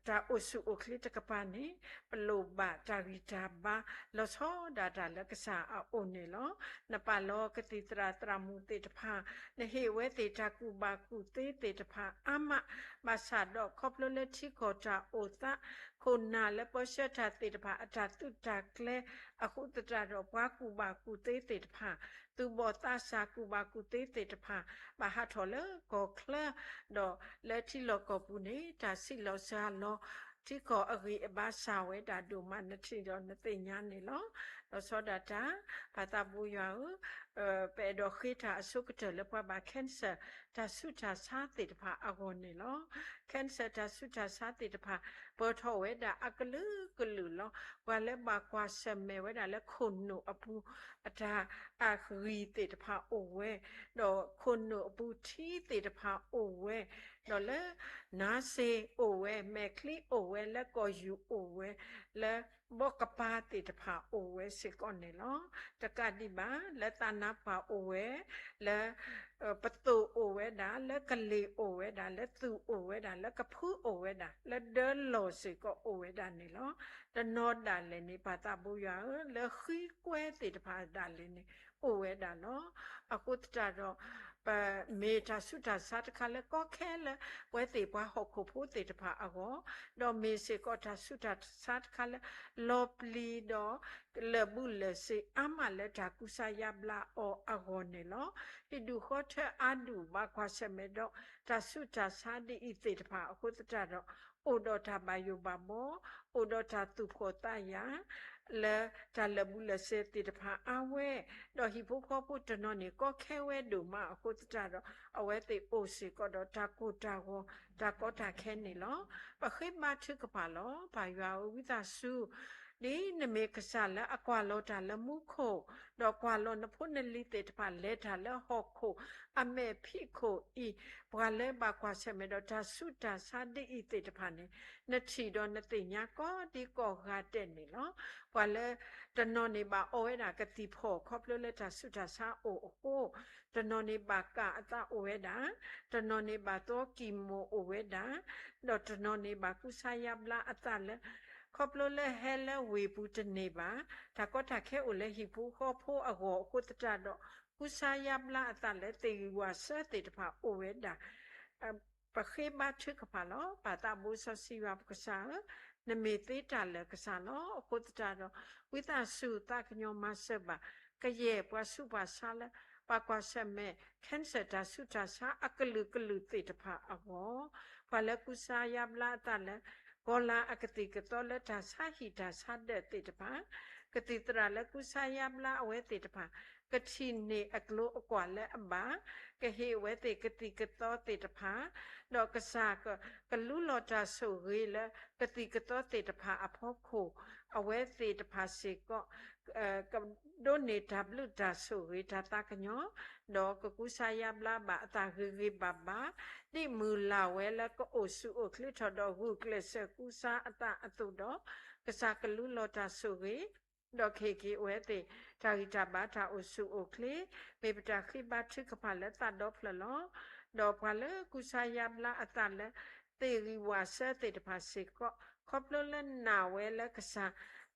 တၢ်အိၣ်ဆူၣ်အိၣ်ချ့တကပၤန့ၣ် ပလိၣ်ဘၣ်တၢ်ဂံၢ်တၢ်ဘါ လီၤဆီဒၣ်တၢ်လၢကစၢ်အအိၣ်န့ၣ်လီၤ. နပာ်လီၤကသံၣ်သရၣ်သရၣ်မုၣ်သ့ၣ်တဖၣ်, နဟ့ၣ်ဝဲသ့ၣ်တၢ်ကူၣ်ဘၣ်ကူၣ်သ့သ့ၣ်တဖၣ်အါမး, ဘၣ်ဆၣ်ဒီးခီဖျိလၢထံကီၢ်တၢ်အိၣ်သး, ခိၣ်နၢ်လၢပၢဆှၢတၢ်သ့ၣ်တဖၣ်အတၢ်သုးတၢ်ကျဲၤအဃိသတးဒီး ပှၤကူၣ်ဘၣ်ကူၣ်သ့သ့ၣ်တဖၣ် သူၣ်ဘီၣ်သးစၢ်ကူၣ်ဘၣ်ကူၣ်သ့သ့ၣ်တဖၣ် ဘၣ်ဟးထီၣ်လၢကီၢ်ချၢ, ဒီးလၢထံလီၢ်ကီၢ်ပူၤန့ၣ် တၢ်စံးလီၤစှၤလီၤ ထံကီၢ်အဂံၢ်အဘါစှၤဝဲဒၣ်ဒိၣ်မး နထံၣ်ဒီးနသ့ၣ်ညါန့ၣ်လီၤ. လီၤဆီဒၣ်တၢ် ပၢ်သးဘိယွၤဧၢ, ပအဲၣ်ဒိးဃ့တၢ်အဆိကတၢၢ်လၢပှၤဘၣ် cancer တၢ်ဆူးတၢ်ဆါသ့ၣ်တဖၣ်အဂီၢ်န့ၣ်လီၤ. cancer တၢ်ဆူးတၢ်ဆါသ့ၣ်တဖၣ် ပၢၢ်ထီၣ်ဝဲဒၣ်အကလုာ်ကလုာ်လီၤ. ပှၤလၢဘၣ်ကွၢ်ဆၢၣ်မဲာ်ဝဲဒၣ်လၢခိၣ်နူာ်အပူၤ အတၢ်အဂံၢ်သ့ၣ်တဖၣ်အိၣ်ဝဲ, ဒီးခိၣ်နူာ်အပူၤထံသ့ၣ်တဖၣ်အိၣ်ဝဲ, ဒီးလၢ နါစ့အိၣ်ဝဲ, မဲာ်ချံအိၣ်ဝဲ, လၢကီၢ်ယူၢ်အိၣ်ဝဲ, လၢဘီကပၤသ့ၣ်တဖၣ်အိၣ်ဝဲစ့ၢ်ကီးန့ၣ်လီၤ. တကးဒံးဘၣ် လၢသးနါပှၢ်အိၣ်ဝဲ, လၢ ပသိၣ်အိၣ်ဝဲဒၣ်, လၢကလ့ၢ်အိၣ်ဝဲဒၣ်, လၢသူၣ်အိၣ်ဝဲဒၣ်, လၢကဖုအိၣ်ဝဲဒၣ်, လၢဒၢလီၢ်စ့ၢ်ကီးအိၣ်ဝဲဒၣ်န့ၣ်လီၤ. တနီၤဒၣ်လဲာ်န့ၣ် ပၢ်သးဘိယွၤဧၢ, လၢဃံကွဲသ့ၣ်တဖၣ်ဒၣ်လဲာ်န့ၣ် အိၣ်ဝဲဒၣ်လီၤ. အဃိသတးဒီး ပမ့ၢ်တၢ်ဆူးတၢ်ဆါတခါလၢကီခဲလၢ ပဝဲသ့ၣ်ပှၤဟီၣ်ခိၣ်ဖိသ့ၣ်တဖၣ်အဂီၢ်, ဒီးမ့ၢ်စ့ၢ်ကီးတၢ်ဆူးတၢ်ဆါတခါလၢ လီၤပျံၤဒီး လၢာ်ဘူၣ်လၢာ်စ့ၤအါမးလၢတၢ်ကူစါယါဘျါအီၤအဂီၢ်န့ၣ်လီၤ. ဟံၣ်ဒူၣ်ဃီထၢအါဒူၣ်ဘၣ်ကွၢ်ဆၢၣ်မဲာ်ဒီး တၢ်ဆူးတၢ်ဆါဒ်အံၤသ့ၣ်တဖၣ်အဃိသတးဒီး အိၣ်ဒီးတၢ်ဘၣ်ယိၣ်ဘၣ်ဘီ, အိၣ်ဒီးတၢ်သူၣ်ဖှီၣ်သးယာ် လၢတၢ်လၢာ်ဘူၣ်လၢာ်စ့ၤသ့ၣ်တဖၣ်အါဝဲ, ဒီးဟံၣ်ဖိဃီဖိတနီၤန့ၣ် ကီခဲဝဲဒိၣ်မးအဃိသတးဒီး အဝဲသ့ၣ်အိၣ်စ့ၢ်ကီးဒီးတၢ်ကိၢ်တၢ်ဂီၤ တၢ်ကီတၢ်ခဲန့ၣ်လီၤ. ပဃ့ဘါထုကဖၣ်လီၤ. ပၢ်ယွၤဧၢ, ဝံသးစူၤ ဒ်နမ့ၢ်ကစၢ်လၢအကွၢ်လီၤတၢ်လၢမူခိၣ်, ဒီးကွၢ်လီၤနဖိနလံၤသ့ၣ်တဖၣ်လဲၤတၢ်လၢဟီၣ်ခိၣ်အမဲာ်ဖံးခိၣ်အံၤ, ပှၤလၢဘၣ်ကွၢ်ဆၢၣ်မဲာ်ဒီးတၢ်ဆူးတၢ်ဆါဒ်အံၤသ့ၣ်တဖၣ်န့ၣ် နထံၣ်ဒီးနသ့ၣ်ညါကိးဒံကိးဂၤဒဲးန့ၣ်လီၤ. ပှၤလၢတနီၤန့ၣ်ဘၣ်အီဝဲဒၣ်ကသံၣ်ဖီၣ်ခီဖျိလၢတၢ်ဆူးတၢ်ဆါအိၣ်အဃိ, တနီၤန့ၣ်ဘၣ်ကၢ်အသးအိၣ်ဝဲဒၣ်, တနီၤန့ၣ်ဘၣ်သီကံၢ်မိၣ်အိၣ်ဝဲဒၣ်, ဒီးတနီၤန့ၣ်ဘၣ်ကူစါယါဘျါအသးလၢ ခီဖျိလၢဟဲလၢဝ့ၢ်ပူၤတန့ၢ်ဘၣ်, တၢ်ကီတၢ်ခဲအိၣ်လၢဟံၣ်ဖိဃီဖိအဂီၢ်အဃိသတးဒီး ကူစါယါဘျါအသးလၢသ့ၣ်ဂံၢ်ဝၣ်စၢၤသ့ၣ်တဖၣ်အိၣ်ဝဲဒၣ် ပဃ့ဘါထုကဖၣ်လီၤ. ပၢ်သးဘိစီဆှံယွၤပကစၢ်ဧၢ, နမ့ၢ်သ့တၢ်လၢာ်ကစၢ်လီၤ. အဃိသတးဒီး ဝံသးစူၤသးကညီၤမၤစၢၤဘၣ် ကယဲၢ်ပှၤဆူးပှၤဆါလၢ ပှၤကွၢ်ဆၢၣ်မဲာ် cancer တၢ်ဆူးတၢ်ဆါအကလုာ်ကလုာ်သ့ၣ်တဖၣ်အဂီၢ်, ပှၤလၢကူစါယါဘျါအသးလၢ ကီၤလၤအကသံၣ်ကသီလၢတၢ်ဆါဟံၣ်တၢ်ဆါဒၢးသ့ၣ်တဖၣ်, ကသံၣ်သရၣ်လၢကူစါယါဘျါအဝဲသ့ၣ်တဖၣ် ကထံၣ်န့ၢ်အကျိၤအကွာ်လၢအဘၣ်, ကဟ့ၣ်အဝဲသ့ၣ်ကသံၣ်ကသီသ့ၣ်တဖၣ်, ဒီးကစၢ်ကလူလီၤတၢ်ဆိၣ်ဂ့ၤလၢကသံၣ်ကသီသ့ၣ်တဖၣ်အဖီခိၣ်, အဝဲသ့ၣ်တဖၣ်စ့ၢ်ကီး ကဒိးန့ၢ်တၢ်ဘျုးတၢ်ဆိၣ်ဂ့ၤတၢ်သးကညီၤ, ဒီးကကူစါယါဘျါဘၣ်အသးဂ့ၤဂ့ၤဘၣ်ဘၣ်, ဒ်မုၢ်လၢ်ဝဲလၢကအိၣ်ဆူၣ်အိၣ်ချ့ထီၣ်ဒီးဂုာ်ကျဲးစၢးကူစါအသးအသိးဒီး, ကစၢ်ကလူလီၤတၢ်ဆိၣ်ဂ့ၤ ဒီးကဟ့ၣ်က့ၤအဝဲသ့ၣ် တၢ်ဂံၢ်တၢ်ဘါတၢ်အိၣ်ဆူၣ်အိၣ်ချ့, မ့ၢ်ပတၢ်ဃ့ဘါထုကဖၣ်လၢသးဒီဖျၢၣ်လီၤ. ဒီးပှၤလၢကူစါယါဘျါအသးလၢ သ့ၣ်ဂံၢ်ဝၣ်စၢၤသ့ၣ်တဖၣ်စ့ၢ်ကီး, ခီဖျိလၢနာ်ဝဲလၢကစၢ်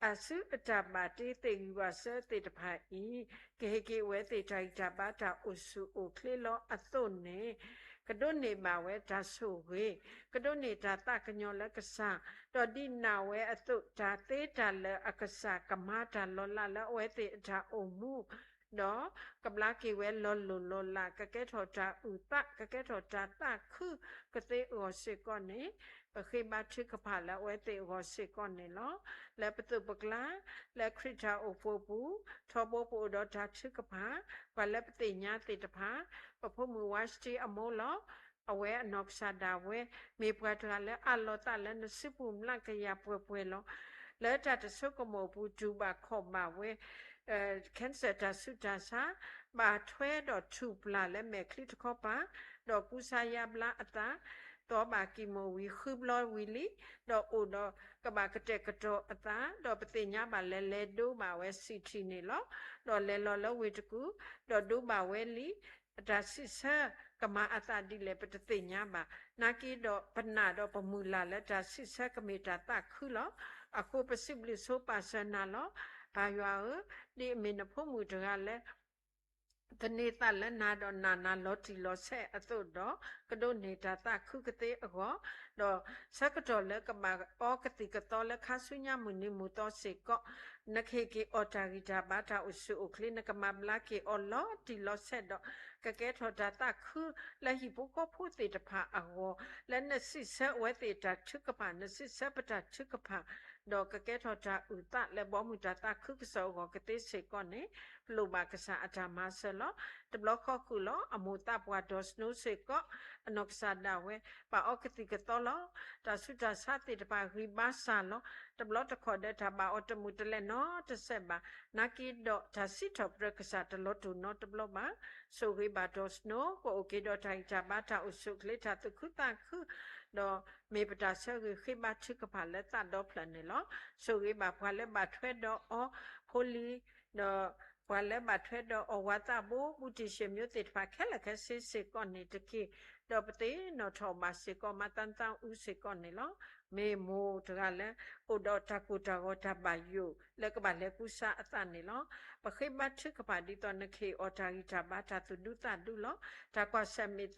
အစုအတၢ်ဘၣ်တ့သ့ၣ်ဂံၢ်ဝၣ်စၢၤသ့ၣ်တဖၣ်အံၤ, ကဟ့ၣ်က့ၤအဝဲသ့ၣ်တၢ်ဂံၢ်တၢ်ဘါတၢ်အိၣ်ဆူၣ်အိၣ်ချ့လီၤအသိးန့ၣ်, ကဒိးန့ၢ်ဘၣ်ဝဲတၢ်ဆိၣ်ဂ့ၤ, ကဒိးန့ၢ်တၢ်သးကညီၤလၢကစၢ်, ဒီးဒ်နာ်ဝဲအသိး တၢ်သ့တၢ်လၢာ်အကစၢ်ကမၤတၢ်လီၤလးလၢအဝဲသ့ၣ်အတၢ်အိၣ်မူ, ဒီးကဘျါက့ၤဝဲလီၤလိၢ်လီၤလး ကကဲထီၣ်တၢ်အုၣ်သး ကကဲထီၣ်တၢ်သးခုကသ့အဂီၢ်စ့ၢ်ကီးန့ၣ် ပဃ့ဘါထုကဖၣ်လၢအဝဲသ့ၣ်အဂီၢ်စ့ၢ်ကီးန့ၣ်လီၤ. လၢပသိးပကျါ လၢခရံာ်တၢ်အိၣ်ဖှိၣ်အပူၤ ထီဘိပအိၣ်ဒီးတၢ်ထုကဖၣ် ပှၤလၢပသ့ၣ်ညါသ့ၣ်တဖၣ် ပဖိမုၣ်ဝါစတံအမိၢ်လီၤ. အဝဲအနီၢ်ကစၢ်ဒၣ်ဝဲ မ့ၢ်ပှၤတဂၤလၢအးလီၤသးလၢနစုပူၤမျးကယၤပှဲၤပှဲၤလီၤ. လၢတၢ်တဆိကမိၣ်အပူၤ တူၢ်ဘၣ်ခီၣ်ဘၣ်ဝဲ cancer တၢ်ဆူးတၢ်ဆါ, ဘၣ်ထွဲဒီးထူၣ်ပျၢ်လၢမဲာ်ချံတခီပၤ, ဒီးကူစါယါဘျါအသး, သီဘၣ်ကံၢ်မိၢ်ဝံၤဃုဘျီဝံၤလံ, ဒီးအိၣ်ဒီးကဘၣ်ကတဲာ်ကတီၤအသး, ဒီးပသ့ၣ်ညါဘၣ်လၢလဲၤဒိဘၣ်ဝဲ စံၣ်ထံၣ် န့ၣ်လီၤ. ဒီးလဲၤလီၤလၢဝ့ၢ်တကူၣ်, ဒီးဒိဘၣ်ဝဲလံ, အတၢ်စံးဆၢကမၤအသးဒ်လဲၣ် ပတသ့ၣ်ညါဘၣ်. နာ်က့ဒီးပနာ်ဒီးပမုၢ်လၢ်လၢတၢ်စံးဆၢကမ့ၢ်တၢ်သးခုလီၤ. အဃိပစံးဘျုးဆိပာ်စၢၤနၤလီၤ. ပၢ်ယွၤဧၢ, ဒ်အမ့ၢ်နဖိမုၣ်တဂၤလၢ သန့ၤသးလၢနၤဒီးနာ်နၤလီၤတံၢ်လီၤဆဲးအသိးဒီး ကဒိးန့ၢ်တၢ်သးခုကသ့အဂီၢ်, ဒီးဆၢကတီၢ်လၢကဘၣ်အီကသံၣ်ကသီလၢခါဆူညါမုၢ်နံၤမုၢ်သီစ့ၢ်ကီး, နကဟ့ၣ်က့ၤအီၤတၢ်ဂံၢ်တၢ်ဘါတၢ်အိၣ်ဆူၣ်အိၣ်ချ့ နကမၤဘျါက့ၤအီၤလီၤတံၢ်လီၤဆဲးဒီး ကကဲထီၣ်တၢ်သးခုလၢဟံၣ်ဖိဃီဖိသ့ၣ်တဖၣ်အဂီၢ်, လၢနစံးဆၢအဝဲသ့ၣ်တၢ်ထုကဖၣ်, နစံးဆၢပတၢ်ထုကဖၣ်, ဒီးကကဲထီၣ်တၢ်အုၣ်သးလၢဘီမုၢ်တၢ်သးခုကစီၣ်အဂီၢ်ကသ့စ့ၢ်ကီးန့ၣ်, ပလိၣ်ဘၣ်ကစၢ်အတၢ်မၤစၢၤလီၤ. တဘျီဃီဃုာ်လီၤ. အမိၢ်သးပှၢ်ဒီး Snow စ့ၢ်ကီး, အနီၢ်ကစၢ်ဒၣ်ဝဲ ပာ်အီကသံၣ်ကသီလီၤ. တၢ်ဆူးတၢ်ဆါသ့ၣ်တဖၣ်ဂံၢ်ဘါစၢ်လီၤ. တဘျီတခီၣ်ဒီးတၢ်ဘၣ်အီၤတမုာ်တလဲနီတစဲးဘၣ်. နာ်က့ဒီးတၢ်စံးထီၣ်ပတြၢၤကစၢ်တလီၤတူာ်နီတဘျီဘၣ်. ဆိၣ်ဂ့ၤဘၣ်ဒီး Snow ကအိၣ်က့ၤဒီးတၢ်ဂံၢ်တၢ်ဘါတၢ်အိၣ်ဆူၣ်အိၣ်ချ့တၢ်သူၣ်ခုသးခု, ဒီးမ့ၢ်ပတၢ်ဆၢဂ့ၤဃ့ဘါထုကဖၣ်လၢသးဒီဖျၢၣ်န့ၣ်လီၤ. ဆိၣ်ဂ့ၤဘၣ်ပှၤလၢဘၣ်ထွဲဒီးအီၤ, ဖိလံၤ, ဒီးပှၤလၢဘၣ်ထွဲဒီးအီၤဝၤသးဘိ ဘူးတံၢ်ၡ့ၣ်မၠိသ့ၣ်တဖၣ်ခဲလၢာ်ခဲဆ့စ့ၢ်ကီးန့ၣ်တက့ၢ်. ဒီးပသ့ၣ်နီၣ်ထီၣ်ဘၣ်စ့ၢ်ကီး မၤသးသးအူစ့ၢ်ကီးန့ၣ်လီၤ. မ့ၢ်မိၢ်တဂၤလၢ အိၣ်ဒီးတၢ်ကိၢ်တၢ်ဂီၤတၢ်ဘၣ်ယိၣ်လၢကဘၣ်လဲၤကူစါအသးန့ၣ်လီၤ. ပဃ့ဘါထုကဖၣ်ဒ်သိးနကဟ့ၣ်အီၤတၢ်ဂံၢ်တၢ်ဘါတၢ်သူၣ်ဒူသးဒူလီၤ. တၢ်ကွၢ်ဆၢၣ်မဲာ်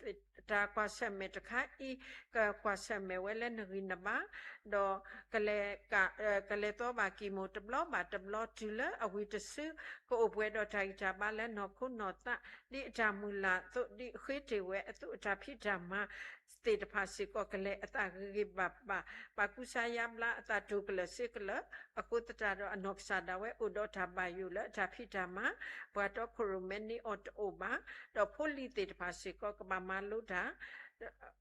တၢ်ကွၢ်ဆၢၣ်မဲာ်တခါအံၤ ကကွၢ်ဆၢၣ်မဲာ်ဝဲလၢနဂံၢ်နဘါ, ဒီး ကလဲၤသီဘၣ်ကံၢ်မိၢ်တဘျီဘၣ်တဘျီတုၤလၢအဝံၤတစု, ကအိၣ်ပှဲၤဒီးတၢ်ဂံၢ်တၢ်ဘါလၢနီၢ်ခိနီၢ်သး, ဒ်အတၢ်မုၢ်လၢ်အသိး ဒ်အဃ့တ့ၢ်ဝဲအသိး အတၢ်ဖံးတၢ်မၤသ့ၣ်တဖၣ်စ့ၢ်ကီး ကလဲၤအသးဂ့ၤဂ့ၤဘၣ်ဘၣ်, ဘၣ်ကူစါယါဘျါအသးတိၤကလၢာ်စ့ကလၢာ်, အဃိသတးဒီးအနီၢ်ကစၢ်ဒၣ်ဝဲအိၣ်ဒီးတၢ်ဘၣ်ယိၣ်လၢအတၢ်ဖံးတၢ်မၤ, ပှၤတီခိၣ်ရိၣ်မဲန့ၢ်အီၤတအိၣ်ဘၣ်, ဒီးဖိလံၤသ့ၣ်တဖၣ်စ့ၢ်ကီးကဘၣ်မၤလိတၢ်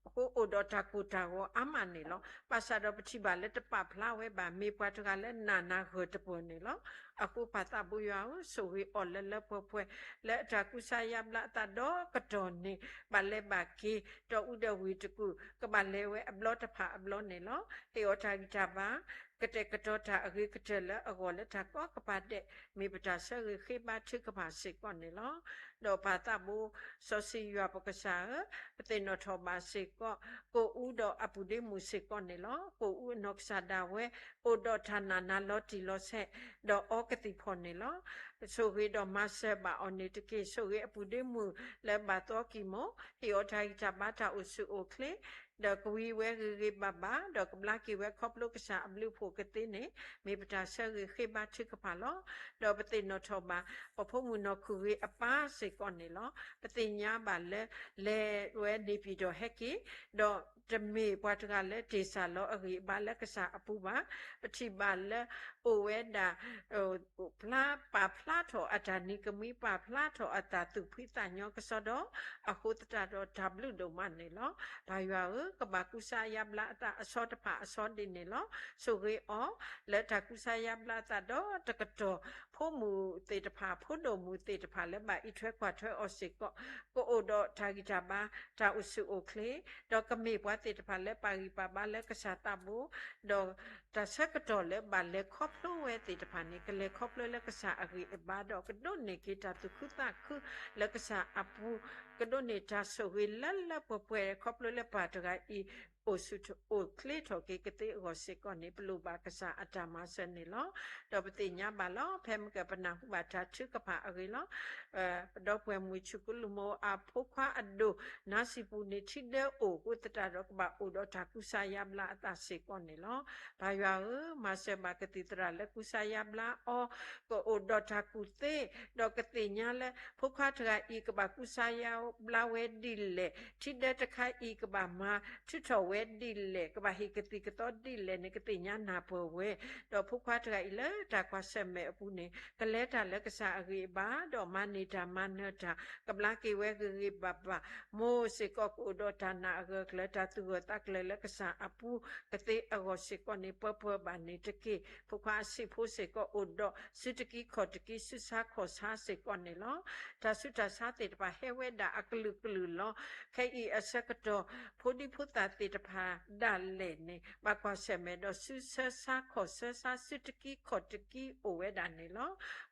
အဃိအိၣ်ဒီးတၢ်ကိၢ်တၢ်ဂီၤအါမးန့ၣ်လီၤ. ဘၣ်ဆၣ်ဒီးပထံၣ်ဘၣ်လၢတပာ်ဖျါဝဲဘၣ် မ့ၢ်ပှၤတဂၤလၢနာ်နၤဂၢၢ်တပၢၢ်န့ၣ်လီၤ. အဃိပၢ်သးဘိယွၤဧၢ, ဆိၣ်ဂ့ၤအီၤလၢလၢပှဲၤပှဲၤ လၢအတၢ်ကူစါယါဘျါအသးဒီးကတီၢ်န့ၣ် ဘၣ်လဲၤဘၣ်က့ၤ ဒီးအူဒီးဝံၤတကူၣ် ကဘၣ်လဲၤဝဲအဘျီတဖၣ်အဘျီန့ၣ်လီၤ. ဟ့ၣ်အီၤတၢ်ဂံၢ်တၢ်ဘါ ကတဲာ်ကတီၤတၢ်အဂ့ၤကတၢၢ်လၢအဂီၢ်လၢတၢ်ကိးကပၤဒဲး မ့ၢ်ပတၢ်ဆၢဂ့ၤဃ့ဘါထုကဖၣ်စ့ၢ်ကီးန့ၣ်လီၤ. ဒီးပၢ်သးဘိစီဆှံယွၤပကစၢ်ဧၢ, ပသ့ၣ်နီၣ်ထီၣ်ဘၣ်စ့ၢ်ကီး ကအိၣ်အူဒီးအပုၢ်ဒ့မုၣ်စ့ၢ်ကီးန့ၣ်လီၤ. ကအိၣ်အူအနီၢ်ကစၢ်ဒၣ်ဝဲ အိၣ်ဒီးတၢ်နာ်နၤလီၤတံၢ်လီၤဆဲး ဒီးအီကသံၣ်ဖီၣ်န့ၣ်လီၤ. ဆိၣ်ဂ့ၤဒီးမၤစၢၤဘၣ်အီၤန့ၣ်တက့ၢ်. ဆိၣ်ဂ့ၤအပုၢ်ဒ့မုၣ်လၢဘၣ်သီကံၢ်မိၢ်, ဟ့ၣ်အီၤတၢ်ဂံၢ်တၢ်ဘါတၢ်အိၣ်ဆူၣ်အိၣ်ချ့ ဒီးကဝံၤဝဲဂ့ၤဂ့ၤဘၣ်ဘၣ်, ဒီးကဘျါက့ၤဝဲခီဖျိကစၢ်အဘျုးအဖှိၣ်ကသ့န့ၣ် မ့ၢ်ပတၢ်ဆၢဂ့ၤဃ့ဘါထုကဖၣ်လီၤ. ဒီးပသ့ၣ်နီၣ်ထီၣ်ဘၣ် ပဖိမုၣ်နီၢ်ခူၣ်ဂ့ၤအပၢ်စ့ၢ်ကီးန့ၣ်လီၤ. ပသ့ၣ်ညါဘၣ်လၢ လဲၤဝဲန့ၣ်ပၠံၣ်တီၣ်ဟဲက့ၤ, ဒီးတမ့ၢ်ပှၤတဂၤလၢတ့ၢ်စၢ်လီၤအဂံၢ်အဘါလၢကစၢ်အပူၤဘၣ်. ပထံၣ်ဘၣ်လၢ အိၣ်ဝဲဒၣ် ပာ်ဖျါထီၣ်အတၢ်နံၤကမှံ, ပာ်ဖျါထီၣ်အတၢ်သူၣ်ဖှံသးညီကစီဒီ, အဃိသတးဒီးတၢ်ဘျုးဒိၣ်မးန့ၣ်လီၤ. ပၢ်ယွၤဧၢ, ကဘၣ်ကူစါယါဘျါအသးအဆီတဖၣ်အဆီဒ်န့ၣ်လီၤ. ဆိၣ်ဂ့ၤအီၤ လၢတၢ်ကူစါယါဘျါအသးဒီးတကတီၢ် ဖိမုၣ်သ့ၣ်တဖၣ် ဖိဒိၣ်မုၣ်သ့ၣ်တဖၣ်လၢဘၣ်အံးထွဲကွၢ်ထွဲအီၤစ့ၢ်ကီး ကအိၣ်ဒီးတၢ်ဂံၢ်တၢ်ဘါ တၢ်အိၣ်ဆူၣ်အိၣ်ချ့, ဒီးကမ့ၢ်ပှၤသ့ၣ်တဖၣ်လၢပာ်ဂံၢ်ပာ်ဘါလၢကစၢ်သးဘိ, ဒီးတၢ်ဆၢကတီၢ်လၢဘၣ်လဲၤခီဖျိဝဲသ့ၣ်တဖၣ်န့ၣ် ကလဲၤခီဖျိလၢကစၢ်အဂံၢ်အဘါဒီး ကဒိးန့ၢ်က့ၤတၢ်သူၣ်ခုသးခုလၢကစၢ်အပူၤ, ကဒိးန့ၢ်တၢ်ဆိၣ်ဂ့ၤလၢလၢပှဲၤပှဲၤ ခီဖျိလၢပှၤတဂၤအံၤ အိၣ်ဆူၣ်အိၣ်ချ့ထီၣ်က့ၤကသ့အဂီၢ်စ့ၢ်ကီးန့ၣ် ပလိၣ်ဘၣ်ကစၢ်အတၢ်မၤစၢၤန့ၣ်လီၤ. ဒီးပသ့ၣ်ညါဘၣ်လီၤ ဖဲမ့ၢ်ကပနၢ်ဟူဘၣ်တၢ်ထုကဖၣ်အဂ့ၢ်လီၤ. ပဒီပုၢ်ဝဲၢ်မုၣ်ဆူၣ်ကလူးမိၢ်အဖိခွါအဒိၣ် နါစံာ်ပူၤန့ၣ် ထံဒၢအိၣ်အဃိသတးဒီး ကဘၣ်အိၣ်ဒီးတၢ်ကူစါယါဘျါအသးစ့ၢ်ကီးန့ၣ်လီၤ. ပၢ်ယွၤဧၢ, မၤစၢၤဘၣ်ကသံၣ်သရၣ်လၢကူစါယါဘျါအီၤ, ကအိၣ်ဒီးတၢ်ကူၣ်သ့, ဒီးကသ့ၣ်ညါလၢ ဖိခွါတဂၤအံၤကဘၣ်ကူစါယါဘျါဝဲဒ်လဲၣ်, ထံဒၢတခါအံၤကဘၣ်မၤထုးထီၣ်ဝဲဒ်လဲၣ်, ကဘၣ်ဟ့ၣ်ကသံၣ်ကသီဒ်လဲၣ်န့ၣ် ကသ့ၣ်ညါနၢ်ပၢၢ်ဝဲ, ဒီးဖိခွါတဂၤအံၤလၢတၢ်ကွၢ်ဆၢၣ်မဲာ်အပူၤန့ၣ် ကလဲၤတၢ်လၢကစၢ်အဂံၢ်အဘါ, ဒီးမၤန့ၢ်တၢ်မၤနၢၤတၢ်, ကဘျါက့ၤဝဲဂ့ၤဂ့ၤဘၣ်ဘၣ်, မိၢ်စ့ၢ်ကီးကအိၣ်ဒီးတၢ်နာ်အဂၢၢ်အကျၢၤ တၢ်သူၣ်ဂၢၢ်သးကျၢၤလၢကစၢ်အပူၤ ကသ့အဂီၢ်စ့ၢ်ကီးန့ၣ် ပၢပၢဘၣ်န့ၣ်တက့ၢ်. ဖိခွါအဆံးဖိစ့ၢ်ကီးအိၣ်ဒီး စုတကံခီၣ်တကံ စုဆါခီၣ်ဆါစ့ၢ်ကီးန့ၣ်လီၤ. တၢ်ဆူးတၢ်ဆါသ့ၣ်တဖၣ်ဟဲဝဲဒၣ်အကလုာ်ကလုာ်လီၤ. ခဲအံၤအဆၢကတီၢ် ဖိဒံဖိသၣ်သ့ၣ်တဖၣ်ဒၣ်လဲာ်န့ၣ် ဘၣ်ကွၢ်ဆၢၣ်မဲာ်ဒီးစုဆၢဆါခီၣ်ဆၢဆါ စုတကံခီၣ်တကံအိၣ်ဝဲဒၣ်န့ၣ်လီၤ.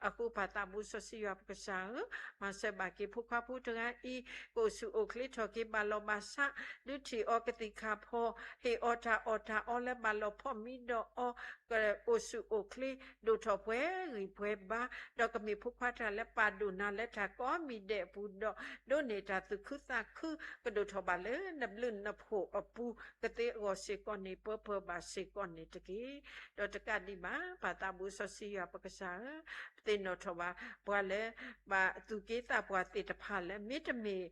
အဃိပၢ်သးဘိစီဆှံယွၤပကစၢ်ဧၢ, မၤစၢၤဘၣ်က့ၤဖိခွါဖိတဂၤအံၤ ကအိၣ်ဆူၣ်အိၣ်ချ့ထီၣ်က့ၤ ဘၣ်လီၤဘၣ်ဆး ဒုးထံၣ်အီၤကသံၣ်ခၣ်ဖီၣ်, ဟ့ၣ်အီၤတၢ်အီၣ်တၢ်အီလၢဘၣ်လီၤဖီၣ်မံဒီးအီၤ, ကအိၣ်ဆူၣ်အိၣ်ချ့ ဒိၣ်ထီၣ်ပှဲၤဂံၢ်ပှဲၤဘါ, ဒီးကမ့ၢ်ဖိခွါတဂၤလၢပာ်ဒိၣ်နၤလၢတၢ်ကိးမံၤဒဲးအပူၤဒီး ဒိးန့ၢ်တၢ်သူၣ်ခုသးခု ကဒိၣ်ထီၣ်ဘၣ်လၢနဘျုးနဖှိၣ်အပူၤ ကသ့အဂီၢ်စ့ၢ်ကီးန့ၣ် ပၢပၢဘၣ်စ့ၢ်ကီးန့ၣ်တက့ၢ်. ဒီးတကးဒံးဘၣ် ပၢ်သးဘိစီဆှံယွၤပကစၢ်ဧၢ, ပသ့ၣ်နီၣ်ထီၣ်ဘၣ် ပှၤလၢ ဘၣ်သူၣ်က့သးပှၢ်သ့ၣ်တဖၣ်လၢ မ့တမ့ၢ်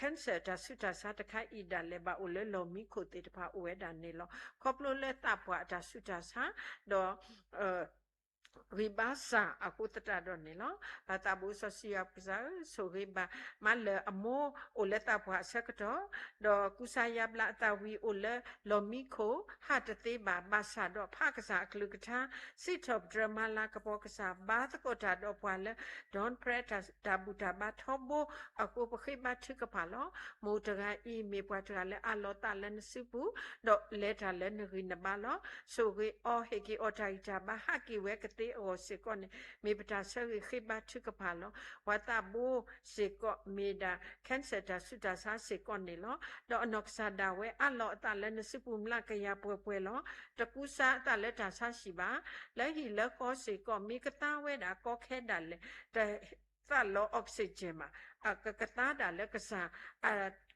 cancer တၢ်ဆူးတၢ်ဆါတခါအံၤဒၣ်လဲာ် ဘၣ်အိၣ်လၢလီၢ်မံခိၣ်သ့ၣ်တဖၣ်အိၣ်ဝဲဒၣ်န့ၣ်လီၤ. ခီဖျိလၢသးပှၢ်အတၢ်ဆူးတၢ်ဆါ ဒီး ဂံၢ်ဘါစၢ်အဃိသတးဒီးန့ၣ်လီၤ. ပၢ်သးဘိစီဆှံယွၤပကစၢ်ဧၢ, ဆိၣ်ဂ့ၤဘၣ် မၤလၢၤအမိၢ်အိၣ်လၢသးပှၢ်အဆၢကတီၢ်, ဒီးကူစါယါဘျါအသးဝံၤအိၣ်လၢလီၢ်မံခိၣ် ဟးတသ့ဘၣ်, ဘၣ်ဆၣ်ဒီးဖးကစၢ်အကလုၢ်ကထါ စံးထီၣ်ပတြၢၤမၤလၤကပီၤကစၢ် ဘါသကိးတၢ်ဒီးပှၤလၢ ဒိးနဖျဲးတၢ်ဘူၣ်တၢ်ဘါထီဘိအဃိ ပဃ့ဘါထုကဖၣ်လီၤ. မိၢ်တဂၤအံၤမ့ၢ်ပှၤတဂၤလၢအးလီၤသးလၢနစုပူၤ, ဒီးလဲၤတၢ်လၢနဂံၢ်နဘါလီၤ. ဆိၣ်ဂ့ၤအီၤ ဟ့ၣ်က့ၤအီၤတၢ်ဂံၢ်တၢ်ဘါ ဟးက့ၤဝဲကသ့အဂီၢ်စ့ၢ်ကီးန့ၣ် မ့ၢ်ပတၢ်ဆၢဂ့ၤဃ့ဘါထုကဖၣ်လီၤ. ပှၤသးဘိစ့ၢ်ကီးမ့ၢ်ဒၣ် cancer တၢ်ဆူးတၢ်ဆါစ့ၢ်ကီးန့ၣ်လီၤ. ဒီးအနီၢ်ကစၢ်ဒၣ်ဝဲအးလီၤအသးလၢနစုပူၤမျးကယၤပှဲၤပှဲၤလီၤ. တကူစါအသးလၢတၢ်ဆါဟံၣ်ဘၣ်. လၢဟံၣ်လၢဃီစ့ၢ်ကီး မ့ၢ်ကသါဝဲဒၣ်ကီခဲဒၣ်လဲာ် တ သးလီ oxygen မး အကကသါဒၣ်လၢကစၢ်အ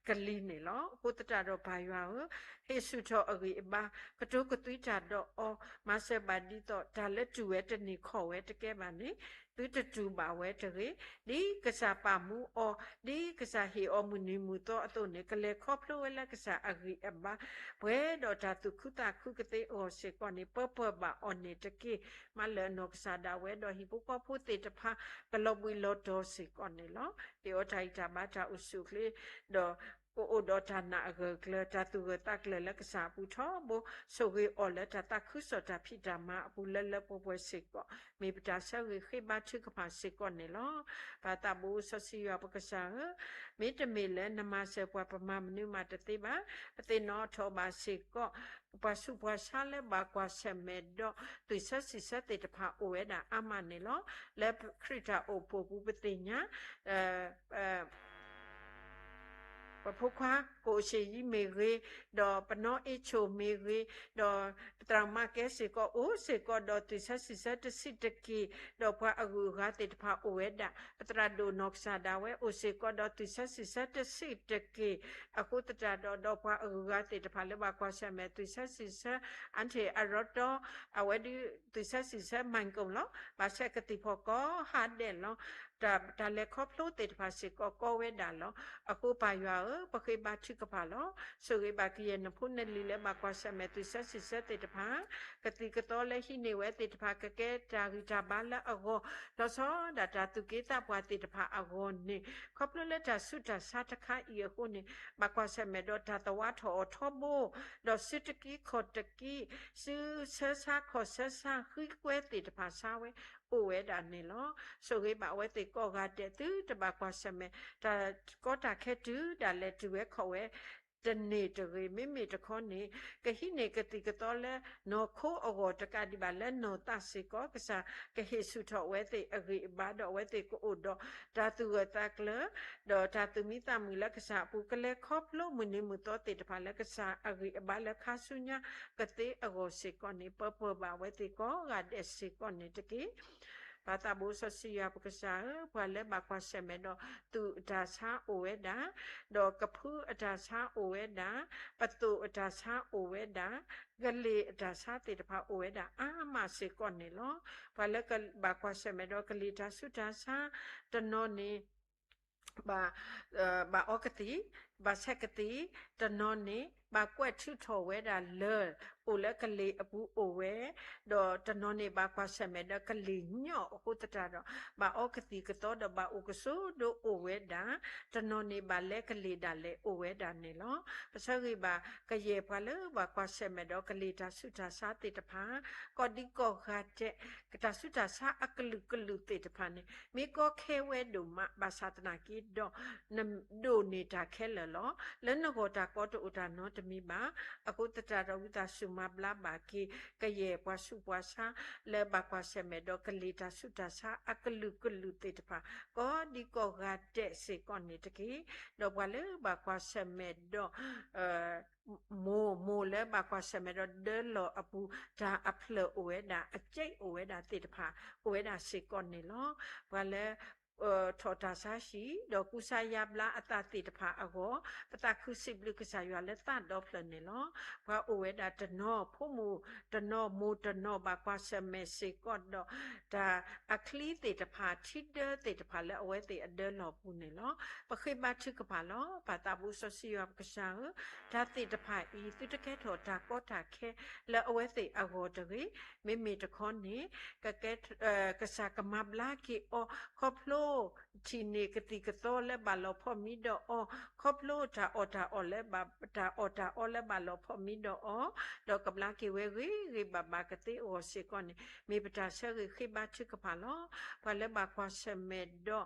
ကလံၤန့ၣ်လီၤ. အဃိသတးဒီးပၢ်ယွၤဧၢ, ဟ့ၣ်ဆူၣ်ထီၣ်အဂံၢ်အဘါ, ကတိၤကသွံတၢ်ဒီးအီၤ, မၤစၢၤဘၣ်ဒ်သိး တၢ်လၢတူၢ်ဝဲတန့ၢ်ခီၣ်ဝဲတကဲဘၣ်န့ၣ် သုတတူၢ်ဘၣ်ဝဲတဂ့ၤ. ဒ်ကစၢ်ပာ်မူအီၤ, ဒ်ကစၢ်ဟ့ၣ်အီၤမုၢ်နံၤမုၢ်သီအသိးန့ၣ် ကလဲၤခီဖျိဝဲလၢကစၢ်အဂံၢ်အဘါ, ပှဲၤဒီးတၢ်သူၣ်ခုသးခုကသ့အဂီၢ်စ့ၢ်ကီးန့ၣ် ပၢပၢဘၣ်အီၤန့ၣ်တက့ၢ်. မၤလၢအနီၢ်ကစၢ်ဒၣ်ဝဲဒီးဟံၣ်ဖိဃီဖိသ့ၣ်တဖၣ် ကလီၤဘှံးလီၤတီၤစ့ၢ်ကီးန့ၣ်လီၤ. ဟ့ၣ်အီၤတၢ်ဂံၢ်တၢ်ဘါတၢ်အိၣ်ဆူၣ်အိၣ်ချ့, ဒီးကအိၣ်ဒီးတၢ်နာ်အဂၢၢ်အကျၢၤ တၢ်သူၣ်ဂၢၢ်သးကျၢၤလၢကစၢ်အပူၤထီဘိ, ဆိၣ်ဂ့ၤအီၤလၢတၢ်သးခုကစီၣ်တၢ်ဖံးတၢ်မၤအပူၤလၢလၢပှဲၤပှဲၤစ့ၢ်ကီး, မ့ၢ်ပတၢ်ဆၢဂ့ၤဃ့ဘါထုကဖၣ်စ့ၢ်ကီးန့ၣ်လီၤ. ပၢ်သးဘိစီဆှံယွၤပကစၢ်ဧၢ, မ့တမ့ၢ်လၢနမၤစၢၤပှၤ ပမၤမနုၤမးတသ့ဘၣ်. ပသ့ၣ်နီၣ်ထီၣ်ဘၣ်စ့ၢ်ကီး ပှၤဆူးပှၤဆါလၢဘၣ်ကွၢ်ဆၢၣ်မဲာ်ဒီး သွံၣ်ဆၢဆံးဆၢသ့ၣ်တဖၣ်အိၣ်ဝဲဒၣ်အါမးန့ၣ်လီၤ. လၢခရံာ်တၢ်အိၣ်ဖှိၣ်ပူၤပသ့ၣ်ညါ ပဖိခွါ ကိၣ်စ့ၣ်ယံမ့ၢ်ဂ့ၤ, ဒီးပနီၢ်အ့ၣ်ဆိၣ်မ့ၢ်ဂ့ၤ, ဒီးပသရၣ်မါကဲစ့ၢ်ကီး အိၣ်စ့ၢ်ကီးဒီးသွံၣ်ဆၢဆံးဆၢတဆံးတက့ၢ်, ဒီးပှၤအဂုၤအဂၤသ့ၣ်တဖၣ်အိၣ်ဝဲဒၣ်, ပသရၣ်ဒိၣ်နီၢ်ကစၢ်ဒၣ်ဝဲ အိၣ်စ့ၢ်ကီးဒီးသွံၣ်ဆၢဆံးဆၢတဆံးတက့ၢ်, အဃိသတးဒီး ဒီးပှၤအဂုၤအဂၤသ့ၣ်တဖၣ်လၢဘၣ်ကွၢ်ဆၢၣ်မဲာ် သွံၣ်ဆၢဆံးဆၢ အါထံၣ်အရီတီ အဝဲဒၣ် သွံၣ်ဆၢဆံးဆၢ မၤကအိၣ်လီၤ. ဘၣ်ဆၣ်ကသံၣ်ဖီၣ်ကိးဟါဒဲးလီၤ. တၢ်လဲၤခီဖျိသ့ၣ်တဖၣ်စ့ၢ်ကီးကိးဝဲဒၣ်လီၤ. အဃိပၢ်ယွၤဧၢ, ပဃ့ဘါထုကဖၣ်လီၤ. ဆိၣ်ဂ့ၤဘၣ်ကယဲၢ်နဖိနလံၤလၢဘၣ်ကွၢ်ဆၢၣ်မဲာ် သွံၣ်ဆၢဆံးဆၢသ့ၣ်တဖၣ်, ကသံၣ်ကသီလၢဟံးန့ၢ်ဝဲသ့ၣ်တဖၣ် ကကဲတၢ်ဂံၢ်တၢ်ဘါလၢအဂီၢ်, လီၤဆီဒၣ်တၢ်သူၣ်က့သးပှၢ်သ့ၣ်တဖၣ်အဂီၢ်န့ၣ်, ခီဖျိလၢတၢ်ဆူးတၢ်ဆါတခါအံၤအဃိန့ၣ်, ဘၣ်ကွၢ်ဆၢၣ်မဲာ်ဒီးတၢ်သဝါထီၣ်အီၤထီဘိ, ဒီးစုတကံခီၣ်တကံ, စုဆၢဆါခီၣ်ဆၢဆါ ဃံကွဲသ့ၣ်တဖၣ်ဆါဝဲ အိၣ်ဝဲဒၣ်န့ၣ်လီၤ. ဆိၣ်ဂ့ၤဘၣ်အဝဲသ့ၣ်ကိးဂၤဒဲး သုတဘၣ်ကွၢ်ဆၢၣ်မဲာ် တၢ်ကီတၢ်ခဲတုၤဒၣ်လဲာ်တုၤဝဲခီၣ်ဝဲ တန့ၢ်တဂ့ၤ. မ့မ့ၢ်တခီန့ၣ် ကဟံးန့ၢ်ကသံၣ်ကသီလၢနီၢ်ခိအဂီၢ်တကးဒံးဘၣ် လၢနီၢ်သးစ့ၢ်ကီး ကစၢ်ကဟ့ၣ်ဆူၣ်ထီၣ်အဝဲသ့ၣ်အဂံၢ်အဘါ ဒီးအဝဲသ့ၣ်ကအိၣ်ဒီးတၢ်သူၣ်ဂၢၢ်သးကျၢၤ ဒီးတၢ်သူၣ်မံသးမုာ်လၢကစၢ်အပူၤ ကလဲၤခီဖျိမုၢ်နံၤမုၢ်သီသ့ၣ်တဖၣ်လၢကစၢ်အဂံၢ်အဘါလၢခါဆူညါကသ့အဂီၢ်စ့ၢ်ကီးန့ၣ် ပၢၤပၢၤဘၣ်အဝဲသ့ၣ်ကိးဂၤဒဲးစ့ၢ်ကီးန့ၣ်တက့ၢ်. ပၢ်သးဘိစီဆှံယွၤပကစၢ်ဧၢ, ပှၤလၢဘၣ်ကွၢ်ဆၢၣ်မဲာ်ဒီးသူၣ်အတၢ်ဆါအိၣ်ဝဲဒၣ်, ဒီးကဖုအတၢ်ဆါအိၣ်ဝဲဒၣ်, ပသိၣ်အတၢ်ဆါအိၣ်ဝဲဒၣ်, ကလ့ၢ်အတၢ်ဆါသ့ၣ်တဖၣ်အိၣ်ဝဲဒၣ်အါမးစ့ၢ်ကီးန့ၣ်လီၤ. ပှၤလၢကဘၣ်ကွၢ်ဆၢၣ်မဲာ်ဒီးကလ့ၢ်တၢ်ဆူးတၢ်ဆါ တနီၤန့ၣ် ဘၣ် ဘၣ်အီကသံၣ်, ဘၣ်ဆဲးကသံၣ်, တနီၤန့ၣ် ဘၣ်ကွဲးထုးထီၣ်ဝဲဒၣ်လၢၢ် အိၣ်လၢကလ့ၢ်အပူၤအိၣ်ဝဲ, ဒီးတနီၤန့ၣ်ဘၣ်ကွၢ်ဆၢၣ်မဲာ်ဒီးကလ့ၢ်ညီအဃိသတးဒီး ဘၣ်အီကသံၣ်ကသီဒီးဘၣ်အိၣ်ကဆိးဒိးအိၣ်ဝဲဒၣ်, တနီၤန့ၣ်ဘၣ်လဲကလ့ၢ်ဒၣ်လဲာ်အိၣ်ဝဲဒၣ်န့ၣ်လီၤ. ပဆၢဂ့ၤဘၣ်ကယဲၢ်ပှၤလၢဘၣ်ကွၢ်ဆၢၣ်မဲာ်ဒီးကလ့ၢ်တၢ်ဆူးတၢ်ဆါသ့ၣ်တဖၣ် ကိးဒံကိးဂၤဒဲး တၢ်ဆူးတၢ်ဆါအကလုာ်ကလုာ်သ့ၣ်တဖၣ်န့ၣ် မ့ၢ်ကီခဲဝဲဒိၣ်မး ဘၣ်ဆၣ်သနာ်က့ဒီး နဒိၣ်န့ၢ်တၢ်ခဲလၢာ်လီၤ. လၢနဂီၢ်တၢ်ကီတအိၣ်တၢ်နီတမံၤဘၣ်. အဃိသတးဒီးဝံသးစူၤမၤဘျါဘၣ်က့ၤ ကယဲၢ်ပှၤဆူးပှၤဆါ လၢဘၣ်ကွၢ်ဆၢၣ်မဲာ်ဒီးကလ့ၢ်တၢ်ဆူးတၢ်ဆါအကလုာ်ကလုာ်သ့ၣ်တဖၣ် ကိးဒံကိးဂၤဒဲးစ့ၢ်ကီးန့ၣ်တက့ၢ်. ဒီးပှၤလၢဘၣ်ကွၢ်ဆၢၣ်မဲာ်ဒီး မိၢ် မိၢ်လၢဘၣ်ကွၢ်ဆၢၣ်မဲာ်ဒီးဒၢလီၢ်အပူၤ တၢ်အဖျၢၣ်အိၣ်ဝဲဒၣ် အကဲးအိၣ်ဝဲဒၣ်သ့ၣ်တဖၣ် အိၣ်ဝဲဒၣ်စ့ၢ်ကီးန့ၣ်လီၤ. ပှၤလၢ ထီၣ်တၢ်ဆါဟံၣ် ဒီးကူစါယါဘျါအသးသ့ၣ်တဖၣ်အဂီၢ် ပသးခုစံးဘျုးကစၢ်ယွၤလၢသးဒီဖျၢၣ်န့ၣ်လီၤ. ပှၤအိၣ်ဝဲဒၣ်တနီၤ ဖိမုၣ်တနီၤ မိၢ်တနီၤ ဘၣ်ကွၢ်ဆၢၣ်မဲာ်စ့ၢ်ကီးဒီး တၢ်အချံသ့ၣ်တဖၣ် ထံဒၢသ့ၣ်တဖၣ်လၢအဝဲသ့ၣ်အဒၢလီၢ်ပူၤန့ၣ်လီၤ. ပဃ့ဘါထုကဖၣ်လီၤ. ပၢ်သးဘိစီဆှံယွၤပကစၢ်ဧၢ, တၢ်သ့ၣ်တဖၣ်အံၤ သုတကဲထီၣ်တၢ်ကီတၢ်ခဲလၢအဝဲသ့ၣ်အဂီၢ်တဂ့ၤ. မ့မ့ၢ်တခီန့ၣ် ကကဲ ကစၢ်ကမၤဘျါက့ၤအီၤ ခီဖျိ ထံၣ်န့ၢ်ကသံၣ်ကသီလၢဘၣ်လီၤဖီၣ်မံဒီးအီၤ, ခီဖျိတၢ်အီၣ်တၢ်အီလၢဘၣ် တၢ်အီၣ်တၢ်အီလၢဘၣ်လီၤဖီၣ်မံဒီးအီၤ, ဒီးကဘျါက့ၤဝဲဂ့ၤဂ့ၤဘၣ်ဘၣ်ကသ့အဂီၢ်စ့ၢ်ကီးန့ၣ် မ့ၢ်ပတၢ်ဆၢဂ့ၤဃ့ဘါထုကဖၣ်လီၤ. ပှၤလၢဘၣ်ကွၢ်ဆၢၣ်မဲာ်ဒီး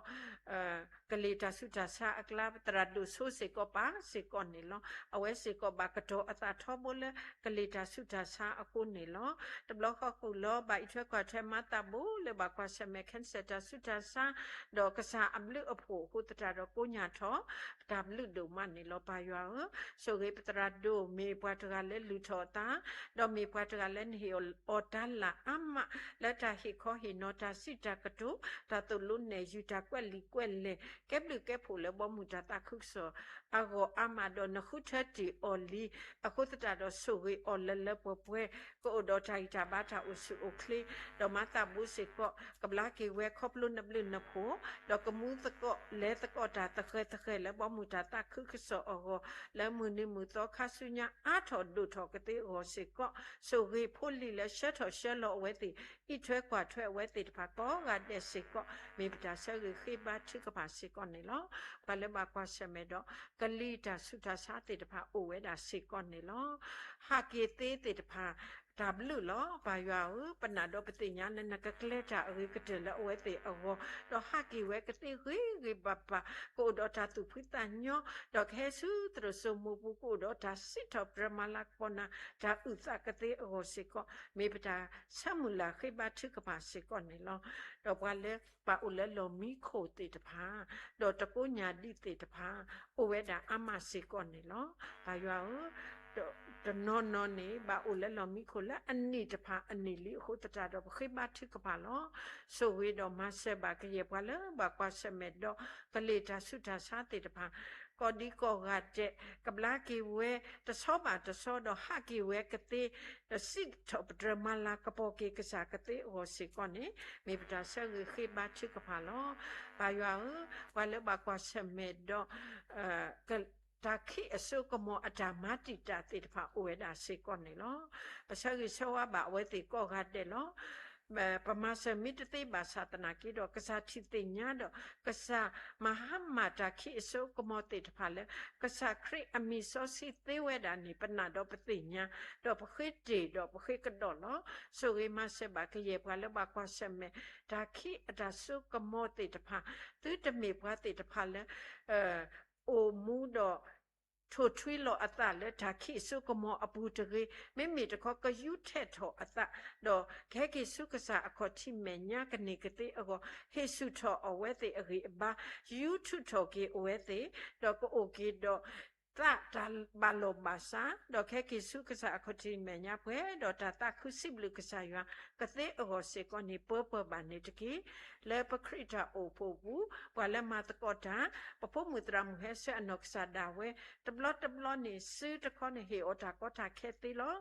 ကလ့ၢ်တၢ်ဆူးတၢ်ဆါအကျါ သရၣ်ဒိၣ်ဆိစ့ၢ်ကီးပၢ်စ့ၢ်ကီးန့ၣ်လီၤ. အဝဲစ့ၢ်ကီးဘၣ်ကတီၤအသးထီဘိလၢကလ့ၢ်တၢ်ဆူးတၢ်ဆါအဃိန့ၣ်လီၤ. တဘျီဃီဃုာ်လီၤ ဘၣ်အံးထွဲကွၢ်ထွဲမၤသးဘိလၢဘၣ်ကွၢ်ဆၢၣ်မဲာ် cancer တၢ်ဆူးတၢ်ဆါ ဒီးကစၢ်အဘျုးအဖှိၣ်အဃိသတးဒီးကိးညါထီၣ် ပတၢ်ဘျုးဒိၣ်မးန့ၣ်လီၤ. ပၢ်ယွၤဧၢ, ဆိၣ်ဂ့ၤပသရၣ်ဒိၣ် မ့ၢ်ပှၤတဂၤလၢလုၢ်ထီၣ်အသး ဒီးမ့ၢ်ပှၤတဂၤလၢနဟ့ၣ်အီၤတၢ်လၢ်အါမး လၢတၢ်ဟ့ၣ်ခီဟ့ၣ်နီၤ တၢ်စံးတၢ်ကတိၤ တၢ်သိၣ်လိနဲၣ်ယုၢ် တၢ်ကွဲးလံာ်ကွဲးလဲၢ် ကဲဘျုးကဲဖှိၣ်လၢဘီမုၢ်တၢ်သးခုကစီၣ်အဂီၢ်အါမး ဒီးနဃုထၢတ့ၢ်အီၤလံ အဃိသတးဒီးဆိၣ်ဂ့ၤအီၤလၢလၢပှဲၤပှဲၤ ကအိၣ်ဒီးတၢ်ဂံၢ်တၢ်ဘါ တၢ်အိၣ်ဆူၣ်အိၣ်ချ့ ဒီးမၤသးဘိစ့ၢ်ကီး ကဘျါက့ၤဝဲခီဖျိနဘျုးနဖှိၣ် ဒီးကမူသကိးလဲၤသကိးတၢ်သဃဲၤသဃဲၤလၢဘီမုၢ်တၢ်သးခုကစီၣ်အဂီၢ် လၢမုၢ်နံၤမုၢ်သီခါဆူညါအါထီၣ်ဒိၣ်ထီၣ်ကသ့အဂီၢ်စ့ၢ်ကီး ဆိၣ်ဂ့ၤဖိလံၤလၢဆှၢထီၣ်ဆှၢလီၤအဝဲသ့ၣ် အံးထွဲကွၢ်ထွဲအဝဲသ့ၣ်တဖၣ်ကိးဂၤဒဲးစ့ၢ်ကီး မ့ၢ်ပတၢ်ဆၢဂ့ၤဃ့ဘါထုကဖၣ်စ့ၢ်ကီးန့ၣ်လီၤ. ပှၤလၢဘၣ်ကွၢ်ဆၢၣ်မဲာ်ဒီး ကလံၤတၢ်ဆူးတၢ်ဆါသ့ၣ်တဖၣ်အိၣ်ဝဲဒၣ်စ့ၢ်ကီးန့ၣ်လီၤ. ဟးက့ၤသ့သ့ၣ်တဖၣ် တၢ်ဘျုးလီၤ. ပၢ်ယွၤဧၢ, ပနာ်ဒီးပသ့ၣ်ညါလၢနကကျဲၤတၢ်အဂ့ၤကတၢၢ်လၢအဝဲသ့ၣ်အဂီၢ်, ဒီးဟးက့ၤဝဲကသ့ဂ့ၤဂ့ၤဘၣ်ဘၣ်, ကအိၣ်ဒီးတၢ်သူၣ်ဖှံသးညီ, ဒီးကဟဲဆူသရိာ်စိမိၤပူၤ ကအိၣ်ဒီးတၢ်စံးထီၣ်ပတြၢၤမၤလၤကပီၤနၤ တၢ်အုၣ်သးကသ့အဂီၢ်စ့ၢ်ကီး, မ့ၢ်ပတၢ်ဆၢမုၢ်လၢ်ဃ့ဘါထုကဖၣ်စ့ၢ်ကီးန့ၣ်လီၤ. ဒီးပှၤလၢပာ်အိၣ်လၢလီၢ်မံခိၣ်သ့ၣ်တဖၣ်, ဒီးတကိညၢ်ဒံးသ့ၣ်တဖၣ်, အိၣ်ဝဲဒၣ်အါမးစ့ၢ်ကီးန့ၣ်လီၤ. ပၢ်ယွၤဧၢ, တနီၤနီၤန့ၣ် ဘၣ်အိၣ်လၢလီၢ်မံခိၣ်လၢအနံၣ်တဖၣ်အနံၣ်လံအဃိသတးဒီး ပဃ့ဘါထုကဖၣ်လီၤ. ဆိၣ်ဂ့ၤဒီးမၤစၢၤဘၣ်ကယဲၢ်ပှၤလၢဘၣ်ကွၢ်ဆၢၣ်မဲာ်ဒီး ကလံၤတၢ်ဆူးတၢ်ဆါသ့ၣ်တဖၣ်, ကိးဒံကိးဂၤဒဲး, ကဘျါက့ၤဝဲတဆီဘၣ်တဆီ ဒီးဟးက့ၤဝဲကသ့ ဒီးစံးထီၣ်ပတြၢၤမၤလၤကပီၤက့ၤကစၢ်ကသ့အဂီၢ်စ့ၢ်ကီးန့ၣ် မ့ၢ်ပတၢ်ဆၢဂ့ၤဃ့ဘါထုကဖၣ်လီၤ. ပၢ်ယွၤဧၢ, ပှၤလၢဘၣ်ကွၢ်ဆၢၣ်မဲာ်ဒီး တၢ်ခံးအစိကမီၤအတၢ်မၤတံာ်တာ်သ့ၣ်တဖၣ်အိၣ်ဝဲဒၣ်စ့ၢ်ကီးန့ၣ်လီၤ. ပဆၢဂ့ၤဆၢဝါဘၣ်အဝဲသ့ၣ်ကိးဂၤဒဲးလီၤ. ပမၤစၢၤမ့ၢ်တသ့ဘၣ်ဆၣ်သနာ်က့ဒီး ကစၢ်ထံၣ်သ့ၣ်ညါဒီး ကစၢ်မၤဟါမၢ်တၢ်ခံးအစိကမီၤသ့ၣ်တဖၣ်လၢ ကစၢ်ခရံာ်အမံၤစီဆှံသ့ဝဲဒၣ်န့ၣ် ပနာ်ဒီးပသ့ၣ်ညါ, ဒီးပဃ့တ့ၢ်ဒီးပဃ့ကဒီးလီၤ. ဆိၣ်ဂ့ၤမၤစၢၤဘၣ်ကယဲၢ်ပှၤလၢဘၣ်ကွၢ်ဆၢၣ်မဲာ် တၢ်ခံးအတၢ်စိကမီၤသ့ၣ်တဖၣ်, သုတမ့ၢ်ပှၤသ့ၣ်တဖၣ်လၢ အိၣ်မူဒီး ထိၣ်ထွံလီၤအသးလၢတၢ်ခံးစိကမီၤအပူၤတဂ့ၤ, မ့မ့ၢ်တခီကယူးထဲးထီၣ်အသး, ဒီးကဟဲက့ၤဆူကစၢ်အခီၣ်ထံးမဲာ်ညါကန့ၢ်ကသ့အဂီၢ် ဟ့ၣ်ဆူၣ်ထီၣ်အဝဲသ့ၣ်အဂံၢ်အဘါ, ယူးထုးထီၣ်က့ၤအဝဲသ့ၣ်, ဒီးကအိၣ်က့ၤဒီး သးတၢ်ဘၣ်လီၢ်ဘၣ်စး, ဒီးကဟဲက့ၤဆူကစၢ်အခီၣ်ထံးမဲာ်ညါပှဲၤဒီး တၢ်သးခုစံးဘျုးကစၢ်ယွၤကသ့အဂီၢ်စ့ၢ်ကီးန့ၣ် ပၢပှဲၤဘၣ်န့ၣ်တက့ၢ်. လၢပခရံာ်တၢ်အိၣ်ဖှိၣ်ပူၤ ပှၤလၢမၤသကိးတၢ်, ပဖိမုၣ်သရၣ်မုၣ်ဟဲဆှၢအနီၢ်ကစၢ်ဒၣ်ဝဲ တဘျီတဘျီန့ၣ် စုတခီန့ၣ် ဟ့ၣ်အီၤတၢ်ကီတၢ်ခဲသ့လီၤ.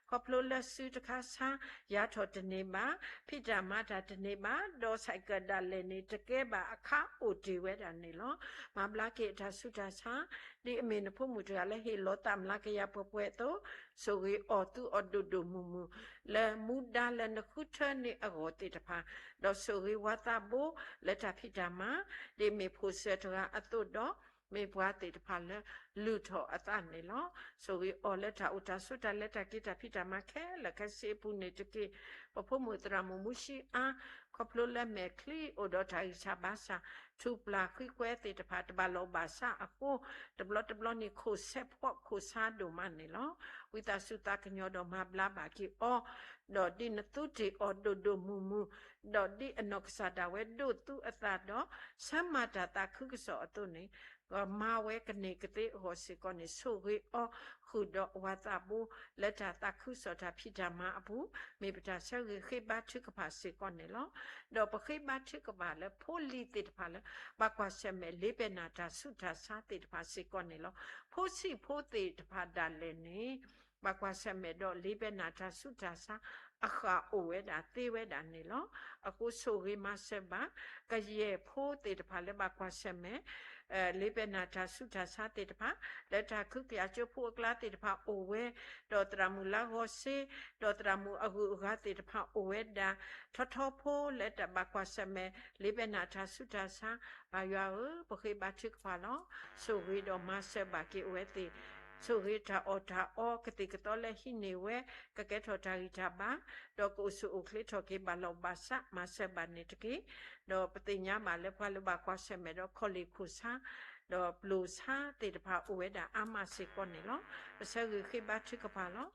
ခီဖျိလၢစုတခါဆါ ယၤထီၣ်တန့ၢ်ဘၣ်, ဖံးတၢ်မၤတၢ်တန့ၢ်ဘၣ်, ဒီးဆဲးကၢးဒၣ်လဲာ်န့ၣ် တကဲဘၣ်အခါအိၣ်တ့ၢ်ဝဲဒၣ်န့ၣ်လီၤ. မၤဘျါက့ၤအတၢ်ဆူးတၢ်ဆါ, ဒ်အမ့ၢ်နဖိမုၣ်တဂၤလၢဟ့ၣ်လီၤသးမျးကယၤပှဲၤပှဲၤအသိး, ဆိၣ်ဂ့ၤအီၤသူအီၤဒိၣ်ဒိၣ်မုၢ်မုၢ်, လၢမူဒါလၢနဃုထၢန့ၢ်အဂီၢ်သ့ၣ်တဖၣ်, ဒီးဆိၣ်ဂ့ၤဝၤသးဘိလၢတၢ်ဖံးတၢ်မၤ, ဒ်အမ့ၢ်ဖိၣ်စၢၤတဂၤအသိးဒီး မ့ၢ်ပှၤသ့ၣ်တဖၣ်လၢလုၢ်ထီၣ်အသးန့ၣ်လီၤ. ဆိၣ်ဂ့ၤအီၤလၢတၢ်အိၣ်တၢ်ဆိးတၢ်လဲၤတၢ်က့ၤတၢ်ဖံးတၢ်မၤခဲလၢာ်ခဲဆ့အပူၤန့ၣ်တက့ၢ်. ပဖိမုၣ်သရၣ်မုၣ်မူၡံအါ, ခီဖျိလၢမဲာ်ချံအိၣ်ဒီးတၢ်ဂံၢ်စၢ်ဘါစၢ်, ထူၣ်ပျၢ်ဃံကွဲသ့ၣ်တဖၣ်တဘၣ်လီၢ်ဘၣ်စးအဃိ, တဘျီတဘျီန့ၣ် ခိၣ်ဆဲးဖှီၣ်ခိၣ်ဆါဒိၣ်မးန့ၣ်လီၤ. ဝံသးစူၤသးကညီၤဒီးမၤဘျါဘၣ်က့ၤအီၤ, ဒီးဒ်နသူတ့ၢ်အီၤဒိၣ်ဒိၣ်မုၢ်မုၢ်, ဒီးဒ်အနီၢ်ကစၢ်ဒၣ်ဝဲဒိးသူအသးဒီး ဆၢမၤတၢ်သးခုကစီၣ်အသိးန့ၣ် မၤဝဲကန့ၢ်ကသ့အဂီၢ်စ့ၢ်ကီးန့ၣ် ဆိၣ်ဂ့ၤအီၤဃုာ်ဒီးအဝၤသးဘိ လၢတၢ်သးခုကစီၣ်တၢ်ဖံးတၢ်မၤအပူၤ, မ့ၢ်ပတၢ်ဆၢဂ့ၤဃ့ဘါထုကဖၣ်စ့ၢ်ကီးန့ၣ်လီၤ. ဒီးပဃ့ဘါထုကဖၣ်လၢဖိလံၤသ့ၣ်တဖၣ်လၢ ဘၣ်ကွၢ်ဆၢၣ်မဲာ်လ့ပဲာ်နၢ်တၢ်ဆူးတၢ်ဆါသ့ၣ်တဖၣ်စ့ၢ်ကီးန့ၣ်လီၤ. ဖိဆံးဖိသ့ၣ်တဖၣ်ဒၣ်လဲာ်န့ၣ် ဘၣ်ကွၢ်ဆၢၣ်မဲာ်ဒီးလ့ပဲာ်နၢ်တၢ်ဆူးတၢ်ဆါ အဃၣ်အိၣ်ဝဲဒၣ်သ့ဝဲဒၣ်န့ၣ်လီၤ. အဃိဆိၣ်ဂ့ၤမၤစၢၤဘၣ် ကယဲၢ်ဖိသ့ၣ်တဖၣ်လၢဘၣ်ကွၢ်ဆၢၣ်မဲာ် လ့ပဲာ်နၢ်တၢ်ဆူးတၢ်ဆါသ့ၣ်တဖၣ် လၢတၢ်ခုကယၤကၠိဖိအကျါသ့ၣ်တဖၣ်အိၣ်ဝဲ, ဒီးသရၣ်မုၣ်လါဂီၤစ့, ဒီးသရၣ်မုၣ်အဂုၤအဂၤသ့ၣ်တဖၣ်အိၣ်ဝဲဒၣ် ထီထီဖိလၢတၢ်ဘၣ်ကွၢ်ဆၢၣ်မဲာ် လ့ပဲာ်နၢ်တၢ်ဆူးတၢ်ဆါ, ပၢ်ယွၤဧၢ, ပဃ့ဘါထုကဖၣ်လီၤ. ဆိၣ်ဂ့ၤဒီးမၤစၢၤဘၣ်က့ၤအဝဲသ့ၣ်, ဆိၣ်ဂ့ၤတၢ်အီၣ်တၢ်အီကသ့ၣ်ကသီလၢဟံးန့ၢ်ဝဲ, ကကဲထီၣ်တၢ်ဂံၢ်တၢ်ဘါ, ဒီးကအိၣ်ဆူၣ်အိၣ်ချ့ထီၣ်က့ၤဘၣ်လီၢ်ဘၣ်စး မၤစၢၤဘၣ်န့ၣ်တက့ၢ်. ဒီးပသ့ၣ်ညါဘၣ်လၢပှၤလၢဘၣ်ကွၢ်ဆၢၣ်မဲာ်ဒီးခီၣ်လ့ၢ်ခိၣ်ဆါ, ဒီးပျိၢ်ဆါသ့ၣ်တဖၣ်အိၣ်ဝဲဒၣ်အါမးစ့ၢ်ကီးန့ၣ်လီၤ. ပဆၢဂ့ၤဃ့ဘါထုကဖၣ်လီၤ.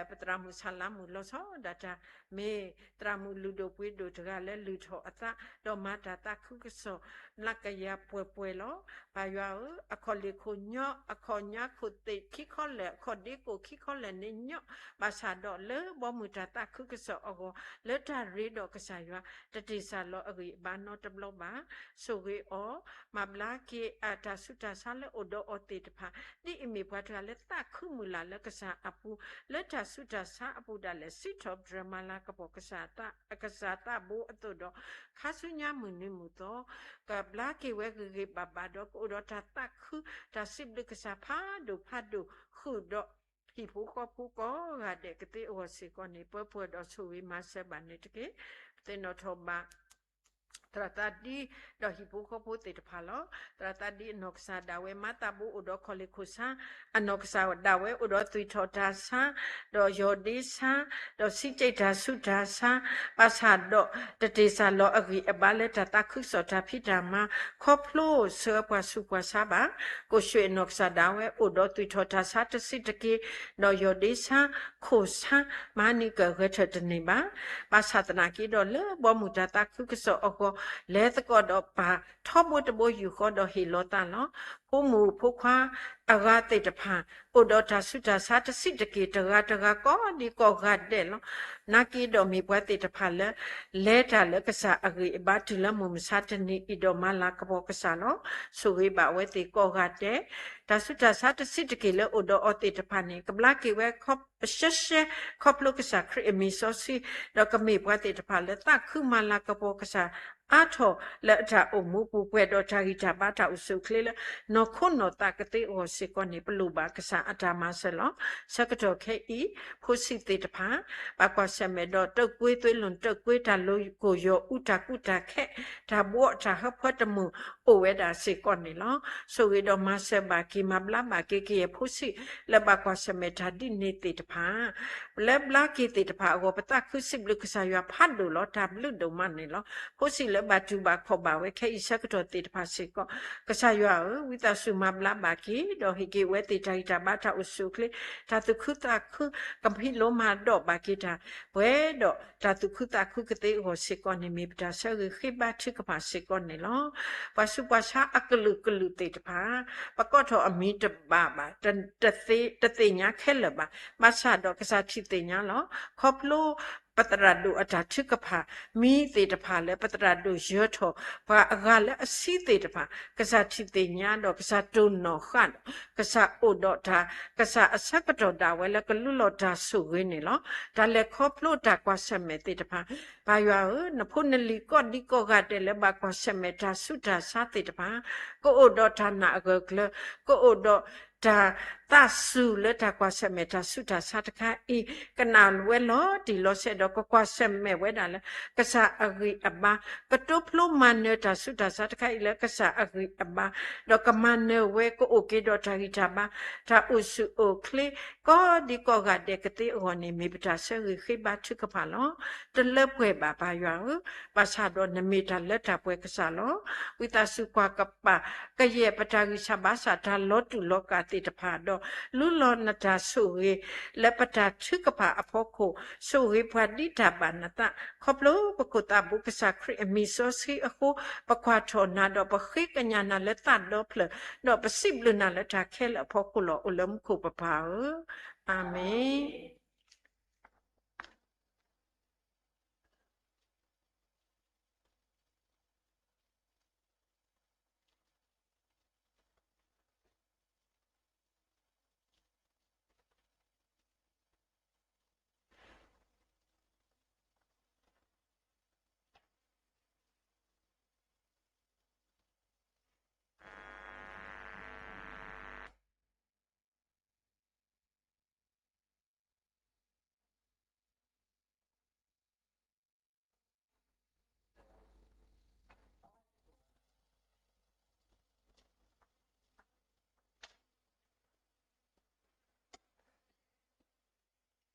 ပသရၣ်မုၣ်ဆၣ်လါမုၣ်လီၤဆီဒၣ်တၢ် မ့ၢ်သရၣ်မုၣ်လုၢ်ဒိၣ်ပှ့ၤဒိၣ်တဂၤလၢလုၢ်ထီၣ်အသး, ဒီးမၤတၢ်သးခုကစီၣ် မျးကယၤပှဲၤပှဲၤလီၤ. ပၢ်ယွၤဧၢ, အခီၣ်လ့ၢ်ခိၣ်ညီ, အခီၣ်ညါခိၣ်သ့ၣ်ခံခီလဲၢ်, အခီၣ်ဒ့ခိၣ်ခံခီလဲၢ်န့ၣ်ညီ, ဘၣ်ဆၣ်ဒီးလၢဘီမုၢ်တၢ်သးခုကစီၣ်အဂီၢ် လၢတၢ်ရ့ဒီးကစၢ်ယွၤ တတ့ၢ်စၢ်လီၤအဂံၢ်အဘါနီတဘျီဘၣ်. ဆိၣ်ဂ့ၤအီၤ, မၤဘျါက့ၤအတၢ်ဆူးတၢ်ဆါလၢအိၣ်ဒီးအီၤသ့ၣ်တဖၣ်, ဒ်အမ့ၢ်ပှၤတဂၤလၢသးခုမုၢ်လၢ်လၢကစၢ်အပူၤ, လၢတၢ်ဆူးတၢ်ဆါအပူၤဒၣ်လဲာ် စံးထီၣ်ပတြၢၤမၤလၤကပီၤကစၢ်အသးဘိအသိးဒီး, ခါဆူညါမုၢ်နံၤမုၢ်သီ ကဘျါက့ၤဝဲဂ့ၤဂ့ၤဘၣ်ဘၣ်ဒီး ကအိၣ်ဒီးတၢ်သးခု တၢ်စံးဘျုးကစၢ်ဖးဒိၣ်ဖးဒိၣ် ဃုာ်ဒီး ဟံၣ်ဖိဃီဖိကိးဂၤဒဲးကသ့အဂီၢ်စ့ၢ်ကီးန့ၣ် ပၢပှဲၤဒီးဆိၣ်ဂ့ၤမၤစၢၤဘၣ်န့ၣ်တက့ၢ်. သ့ၣ်နီၣ်ထီၣ်ဘၣ် သရၣ်သးဒံ ဒီးဟံၣ်ဖိဃီဖိသ့ၣ်တဖၣ်လီၤ. သရၣ်သးဒံအနီၢ်ကစၢ်ဒၣ်ဝဲ မၤသးဘိအိၣ်ဒီးခီၣ်လ့ၢ်ခိၣ်ဆါ, အနီၢ်ကစၢ်ဒၣ်ဝဲအိၣ်ဒီးသွံၣ်ထီၣ်တၢ်ဆါ, ဒီးယီၢ်ဒ့ဆါ, ဒီးစံးတ့ၢ်တၢ်ဆူးတၢ်ဆါ, ဘၣ်ဆၣ်ဒီး တတ့ၢ်စၢ်လီၤအဂံၢ်အဘါလၢတၢ်သးခုကစီၣ်တၢ်ဖံးတၢ်မၤ ခီဖျိဆှၢပှၤဆူးပှၤဆါဘၣ်. ကိၣ်ရွှ့ၣ်အနီၢ်ကစၢ်ဒၣ်ဝဲအိၣ်ဒီးသွံၣ်ထီၣ်တၢ်ဆါတဆံးတက့ၢ်, ဒီးယီၢ်ဒ့ဆါ, ခိၣ်ဆါ, မၤနံၤကၢၢ်ဂဲၤထၢၣ်တန့ၢ်ဘၣ်. ဘၣ်ဆၣ်သနာ်က့ဒီးလၢဘီမုၢ်တၢ်သးခုကစီၣ်အဂီၢ် လဲၤသကိးဒီးပၢ်ထီဘိတဘိယူၢ်ဃီဒီးဟ့ၣ်လီၤသးလီၤ. ဖိမုၣ်ဖိခွါအဂၤသ့ၣ်တဖၣ် အိၣ်ဒီးတၢ်ဆူးတၢ်ဆါတဆံးတက့ၢ် တဂၤတဂၤကိးဒံးကိးဂၤဒဲးလီၤ. နာ်က့ဒီးမ့ၢ်ပှၤသ့ၣ်တဖၣ်လၢ လဲၤတၢ်လၢကစၢ်အဂံၢ်အဘါတုၤလၢမုၢ်မဆါတနံၤအံၤဒီးမၤလၤကပီၤကစၢ်လီၤ. ဆိၣ်ဂ့ၤဘၣ်အဝဲသ့ၣ်ကိးဂၤဒဲး, တၢ်ဆူးတၢ်ဆါတဆံးတက့ၢ်လၢအိၣ်ဒီးအီၤသ့ၣ်တဖၣ်န့ၣ် ကဘျါက့ၤဝဲ ရှဲရှဲခီဖျိကစၢ်ခရံာ်အမံၤစီဆှံ, ဒီးကမ့ၢ်ပှၤသ့ၣ်တဖၣ်လၢသးခုမၤလၤကပီၤကစၢ်အါထီၣ်လၢအတၢ်အိၣ်မူပူၤ ပှဲၤဒီးတၢ်ဂံၢ်တၢ်ဘါတၢ်အိၣ်ဆူၣ်အိၣ်ချ့လၢ နီၢ်ခိနီၢ်သးကသ့အဂီၢ်စ့ၢ်ကီးန့ၣ် ပလိၣ်ဘၣ်ကစၢ်အတၢ်မၤစၢၤလီၤ. ဆၢကတီၢ်ခဲအံၤ ဖိဆံးသ့ၣ်တဖၣ် ဘၣ်ကွၢ်ဆၢၣ်မဲာ်ဒီး တုးကွ့သွ့လွန်တုးကွ့ တၢ်လိၤကိၢ်ယီၤအူ တၢ်ကူတၢ်ခဲ တၢ်ဘှီတၢ်ဟၢဖၢတမုာ် အိၣ်ဝဲဒၣ်စ့ၢ်ကီးန့ၣ်လီၤ. ဆိၣ်ဂ့ၤဒီးမၤစၢၤဘၣ်က့ၤ မၤဘျါဘၣ်က့ၤကယဲၢ်ဖိဆံး လၢဘၣ်ကွၢ်ဆၢၣ်မဲာ်တၢ်ဒ်န့ၣ်သ့ၣ်တဖၣ် လၢဘျါက့ၤသ့ၣ်တဖၣ်အဂီၢ် ပသးခုစံးဘျုးကစၢ်ယွၤဖးဒိၣ်လီၤ. တၢ်ဘျုးဒိၣ်မးန့ၣ်လီၤ. ဖိဆံးလၢဘၣ်တူၢ်ဘၣ်ခီၣ်ဘၣ်ဝဲခဲအံၤဆၢကတီၢ်သ့ၣ်တဖၣ်စ့ၢ်ကီး ကစၢ်ယွၤဧၢ, ဝံသး တၢ်စူၢ်မၤဘျါဘၣ်က့ၤ ဒီးဟ့ၣ်က့ၤဝဲသ့ၣ်တၢ်ဂံၢ်တၢ်ဘါ တၢ်အိၣ်ဆူၣ်အိၣ်ချ့ တၢ်သူၣ်ခုသးခု ကဖံးလိမၤဒိးဘၣ်က့ၤတၢ် ပှဲၤဒီးတၢ်သူၣ်ခုသးခုကသ့အဂီၢ်စ့ၢ်ကီးန့ၣ် မ့ၢ်ပတၢ်ဆၢဂ့ၤဃ့ဘါထုကဖၣ်စ့ၢ်ကီးန့ၣ်လီၤ. ပှၤဆူးပှၤဆါအကလုာ်ကလုာ်သ့ၣ်တဖၣ် ပကိးထီၣ်အမံၤတဘၣ်ဘၣ် တသ့ၣ်ညါခဲလၢာ်ဘၣ်. ဘၣ်ဆၣ်ဒီးကစၢ်ထံၣ်သ့ၣ်ညါလီၤ. ခီဖျိ ပသရၣ်ဒိၣ်အတၢ်ထုကဖၣ် မံၤသ့ၣ်တဖၣ်လၢပသရၣ်ဒိၣ်ယၢၤထီၣ် ပှၤအဂၤလၢအဆံးသ့ၣ်တဖၣ် ကစၢ်ထံၣ်သ့ၣ်ညါဒီး ကစၢ်တိၢ်နီၣ်ဃာ်ဒီး ကစၢ်အိၣ်ဒီးတၢ် ကစၢ်အဆၢကတီၢ်ဒၣ်ဝဲလၢကလူလီၤတၢ်ဆိၣ်ဂ့ၤန့ၣ်လီၤ. တၢ်လဲၤခီဖျိတၢ်ကွၢ်ဆၢၣ်မဲာ်သ့ၣ်တဖၣ် ပၢ်ယွၤဧၢ, နဖိနလံၤကိးဒံကိးဂၤဒဲးလၢဘၣ်ကွၢ်ဆၢၣ်မဲာ်တၢ်ဆူးတၢ်ဆါသ့ၣ်တဖၣ် ကအိၣ်ဒီးတၢ်နာ်အဂၢၢ်ကျၢၤ, ကအိၣ်ဒီးတၢ်သးစူၤလၢတၢ်ကွၢ်ဆၢၣ်မဲာ်တၢ်ဆူးတၢ်ဆါတခါအံၤ ကနၣ်ဝဲလီၤတံၢ်လီၤဆဲးဒီး ကကွၢ်ဆၢၣ်မဲာ်ဝဲဒၣ်လၢ ကစၢ်အဂံၢ်အဘါ, ကတိဖျိမၤနၢၤတၢ်ဆူးတၢ်ဆါတခါအံၤလၢကစၢ်အဂံၢ်အဘါ, ဒီးကမၤနၢၤဝဲ ကအိၣ်က့ၤဒီးတၢ်ဂံၢ်တၢ်ဘါ, တၢ်အိၣ်ဆူၣ်အိၣ်ချ့ ကိးဒံကိးဂၤဒဲးကသ့အဂီၢ်န့ၣ် မ့ၢ်ပတၢ်ဆၢဂ့ၤဃ့ဘါထုကဖၣ်လီၤ. တလၢပှဲၤဘၣ်ပၢ်ယွၤဧၢ, ဘၣ်ဆၣ်ဒီးနမ့ၢ်တၢ်လၢတၢ်ပှဲၤကစၢ်လီၤ. ဝံသးစူၤကွၢ်ကပာ်ကယဲၢ်ပတၢ်ဂံၢ်စၢ်ဘါစၢ်တၢ်လီၤတူာ်လီၤကာ်သ့ၣ်တဖၣ်ဒီး လူလီၤနတၢ်ဆိၣ်ဂ့ၤလၢပတၢ်ထုကဖၣ်အဖီခိၣ် ဆိၣ်ဂ့ၤပှၤဒ်တၢ်ဘၣ်နသး ခီဖျိပခိၣ်သးဘိကစၢ်ခရံာ်အမံၤစီဆှံအဃိ ပကွၢ်ထီၣ်နၤဒီး ပဃ့ကညးနၤလၢသးဒီဖျၢၣ်, ဒီးပစံးဘျုးနၤလၢတၢ်ခဲလၢာ်အဖီခိၣ်လီၤ. အိၣ်လၢမူခိၣ်ပပၢ်ဧၢ, အၤမ့ၣ်.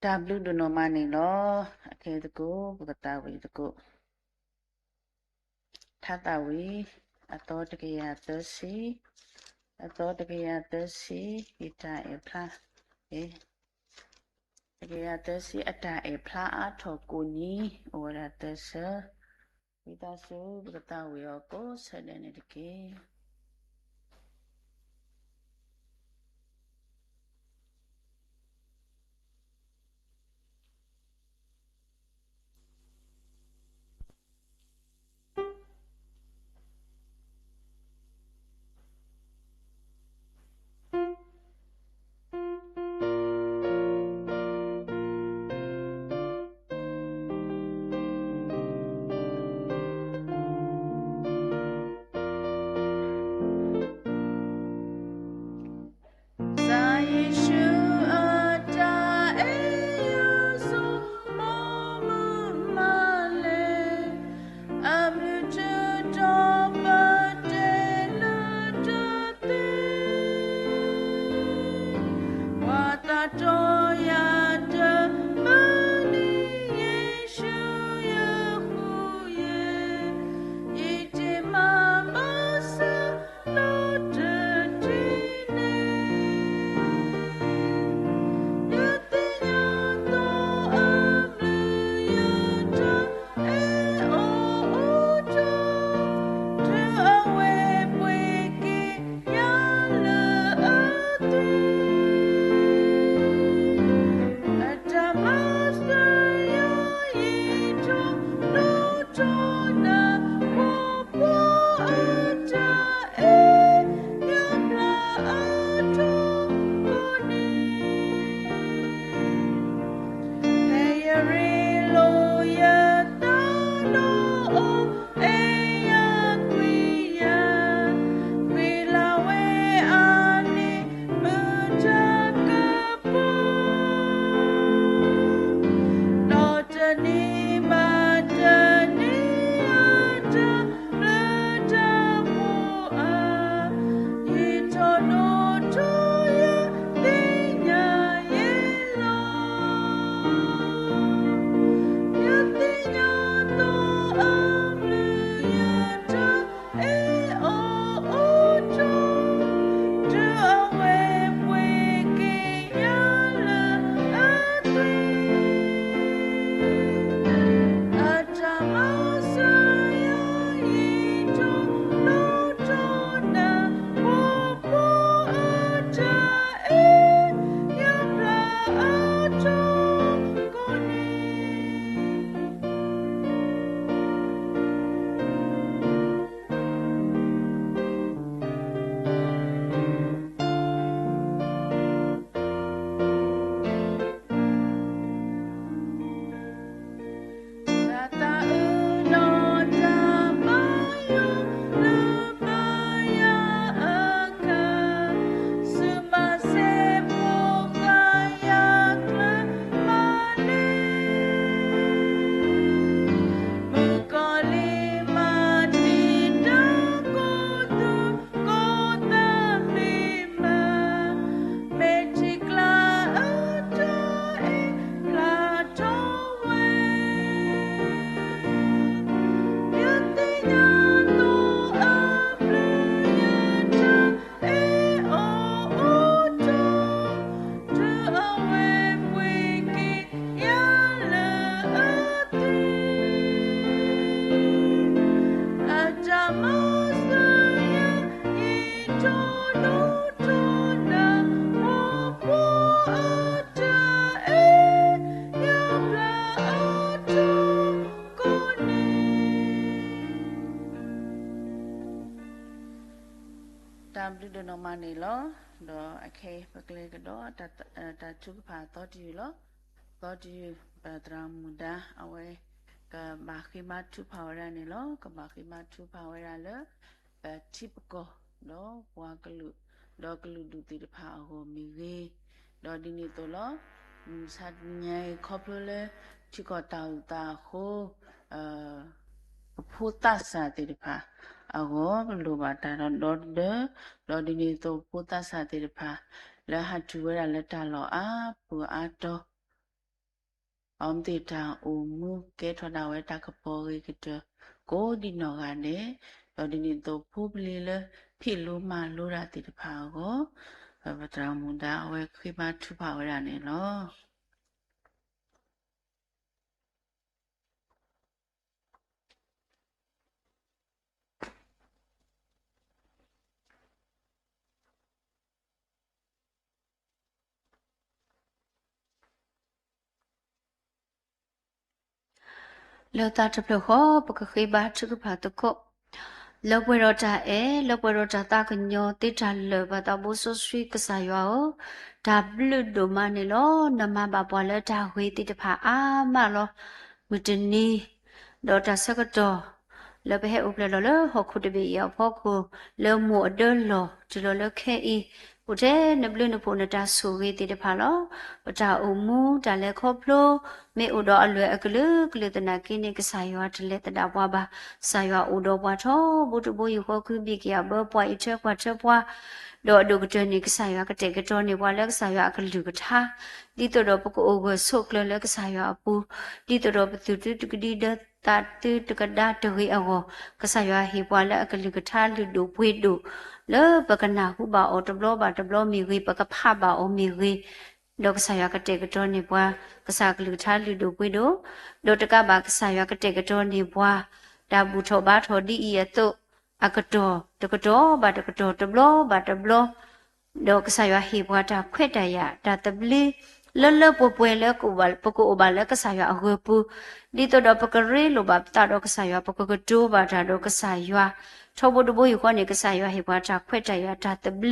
တၢ်ဘျုးဒိၣ်နီၢ်မးန့ၣ်လီၤ. အခဲသကိး ပကသးဝံၣ်သကိး ထါသးဝံၣ် အသီတကယၤသၢဆံ, အသီတကယၤသၢဆံ, ယတၢ်အဲၣ်ဖျါ, တကယၤသၢဆံ အတၢ်အဲၣ်ဖျါအါထီၣ်ကိးနံၤ အိၣ်ဝဲဒၣ်သၢဆၢ, ဝံသးစူၤ ပကသးဝံၣ်အီၤကိးဆၢဒဲးန့ၣ်တက့ၢ်. န့ၣ်လီၤ. ဒီးအခဲအံၤပကျဲကဒီး တၢ်ထုကဖၣ်အသီတယုၢ်လီၤ. သီတယုၢ် ပသရၣ်မုၣ်ဒါ အဝဲ ကဘၣ်ဃ့ဘါထုကဖၣ်ဝဲဒၣ်န့ၣ်လီၤ. ကဘၣ်ဃ့ဘါထုကဖၣ်ဝဲဒၣ်လၢ ပထံပကီၢ် ဒီးပှၤကလုာ် ဒီးကလုာ်ဒူၣ်သ့ၣ်တဖၣ်အဂီၢ်မ့ၢ်ဂ့ၤ, ဒီးဒ်န့ၣ်အသိးလီၤ. မုၢ်မဆါတနံၤအံၤ ခီဖျိလၢ ထံကီၢ်တၢ်အိၣ်သးအဃိ ပဖိသးစၢ်သ့ၣ်တဖၣ်အဂီၢ် ပလိၣ်ဘၣ်တၢ်ဒီဒီတဒၢ, ဒီးဒ်န့ၣ်အသိး ပဖိသးစၢ်သ့ၣ်တဖၣ် လၢဟးတုၤဝဲဒၣ်လၢတၢ်လီၢ်အါပူၤအါတီၤ အဝဲသ့ၣ်တၢ်အိၣ်မူကဲထီၣ်ဒၣ်ဝဲတၢ်ကပီၤဂ့ၤကတၢၢ် ကိးဒံးနီၢ်ဂၤဒဲး, ဒီးဒ်န့ၣ်အသိး ဖိပလံၤလၢဖံးလိမၤလိတၢ်သ့ၣ်တဖၣ်အဂီၢ် ပသရၣ်မုၣ်ဒါအဝဲဃ့ဘါထုကဖၣ်ဝဲဒၣ်န့ၣ်လီၤ. လၢသးတဖျၢၣ်ဃီ ပကဃ့ဘါထုကဖၣ်သကိး လၢပှဲၤဒီးတၢ်အဲၣ် လၢပှဲၤဒီးတၢ်သးကညီၤသ့တၢ်လၢာ် ပသးဘိစီဆှံကစၢ်ယွၤဧၢ, တၢ်ဘျုးဒိၣ်မးန့ၣ်လီၤ. နမၤဘၣ်ပှၤလၢတၢ်ဂ့ၤသ့ၣ်တဖၣ်အါမးလီၤ. မုၢ်တနံၤ ဒီးတၢ်ဆၢကတီၢ် လၢပဟဲအိၣ်ဖျဲၣ်လီၤလၢဟီၣ်ခိၣ်တဘ့ၣ်အံၤအဖီခိၣ် လၢမိၢ်အဒၢလီၢ် တုၤလီၤလၢခဲအံၤ အိၣ်ထဲနဘျုးနဖှိၣ်နတၢ်ဆိၣ်ဂ့ၤသ့ၣ်တဖၣ်လီၤ. ပတၢ်အိၣ်မူတၢ်လဲၤခီဖျိ မ့ၢ်အိၣ်ဒီးအလွဲၢ်အကလုာ်ကလုာ်သနာ်က့န့ၣ် ကစၢ်ယွၤတလဲၤသဒၣ်ပှၤဘၣ်. ကစၢ်ယွၤအိၣ်ဒီးပှၤထီဘိတဘိယူၢ်ဃီ ကွံဘံၣ်က့ၤအဘၢ ပှၤအံးထွဲကွၢ်ထွဲပှၤ ဒီးအဒိၣ်ကတၢၢ်န့ၣ် ကစၢ်ယွၤကတဲာ်ကတီၤန့ၢ်ပှၤလၢကစၢ်ယွၤအကလုၢ်ကထါ ဒ်သိးဒီးပကအိၣ်ဂၢၢ်ဆိးကျၢၤလၢကစၢ်ယွၤအပူၤ, ဒ်သိးဒီးပသူၣ်သုတကဒံဒီးသးသုတကဒါတဂ့ၤအဂီၢ်, ကစၢ်ယွၤဟ့ၣ်ပှၤလၢအကလုၢ်ကထါလုၢ်ဒိၣ်ပှ့ၤဒိၣ် လၢပကနၢ်ဟူဘၣ်အီၤတဘျီဘၣ်တဘျီမ့ၢ်ဂ့ၤ, ပကဖးဘၣ်အီၤမ့ၢ်ဂ့ၤ, ဒီးကစၢ်ယွၤကတဲာ်ကတီၤန့ၢ်ပှၤ ကစၢ်အကလုၢ်ကထါလုၢ်ဒိၣ်ပှ့ၤဒိၣ်, ဒီးတကးဘၣ်ကစၢ်ယွၤကတဲာ်ကတီၤန့ၢ်ပှၤ တၢ်ဘူၣ်ထီၣ်ဘါထီၣ်ဒ်အံၤအသိး အကတီၢ်တကတီၢ်ဘၣ်တကတီၢ် တဘျီဘၣ်တဘျီ ဒီးကစၢ်ယွၤဟ့ၣ်ပှၤတၢ်ခွဲးတၢ်ယာ် တၢ်သဘျ့ လၢလၢပှဲၤပှဲၤလၢ ပကအိၣ်ဘၣ်လၢကစၢ်ယွၤအဂၢၤပူၤ, ဒ်သိးဒီးပကရ့လိာ်ဘၣ်ပသးဒီးကစၢ်ယွၤ ပကကတိၤဘၣ်တၢ်ဒီးကစၢ်ယွၤ, ထီဘိတဘိယူၢ်ဃီန့ၣ် ကစၢ်ယွၤဟ့ၣ်ပှၤတၢ်ခွဲးတၢ်ယာ် တၢ်သဘျ့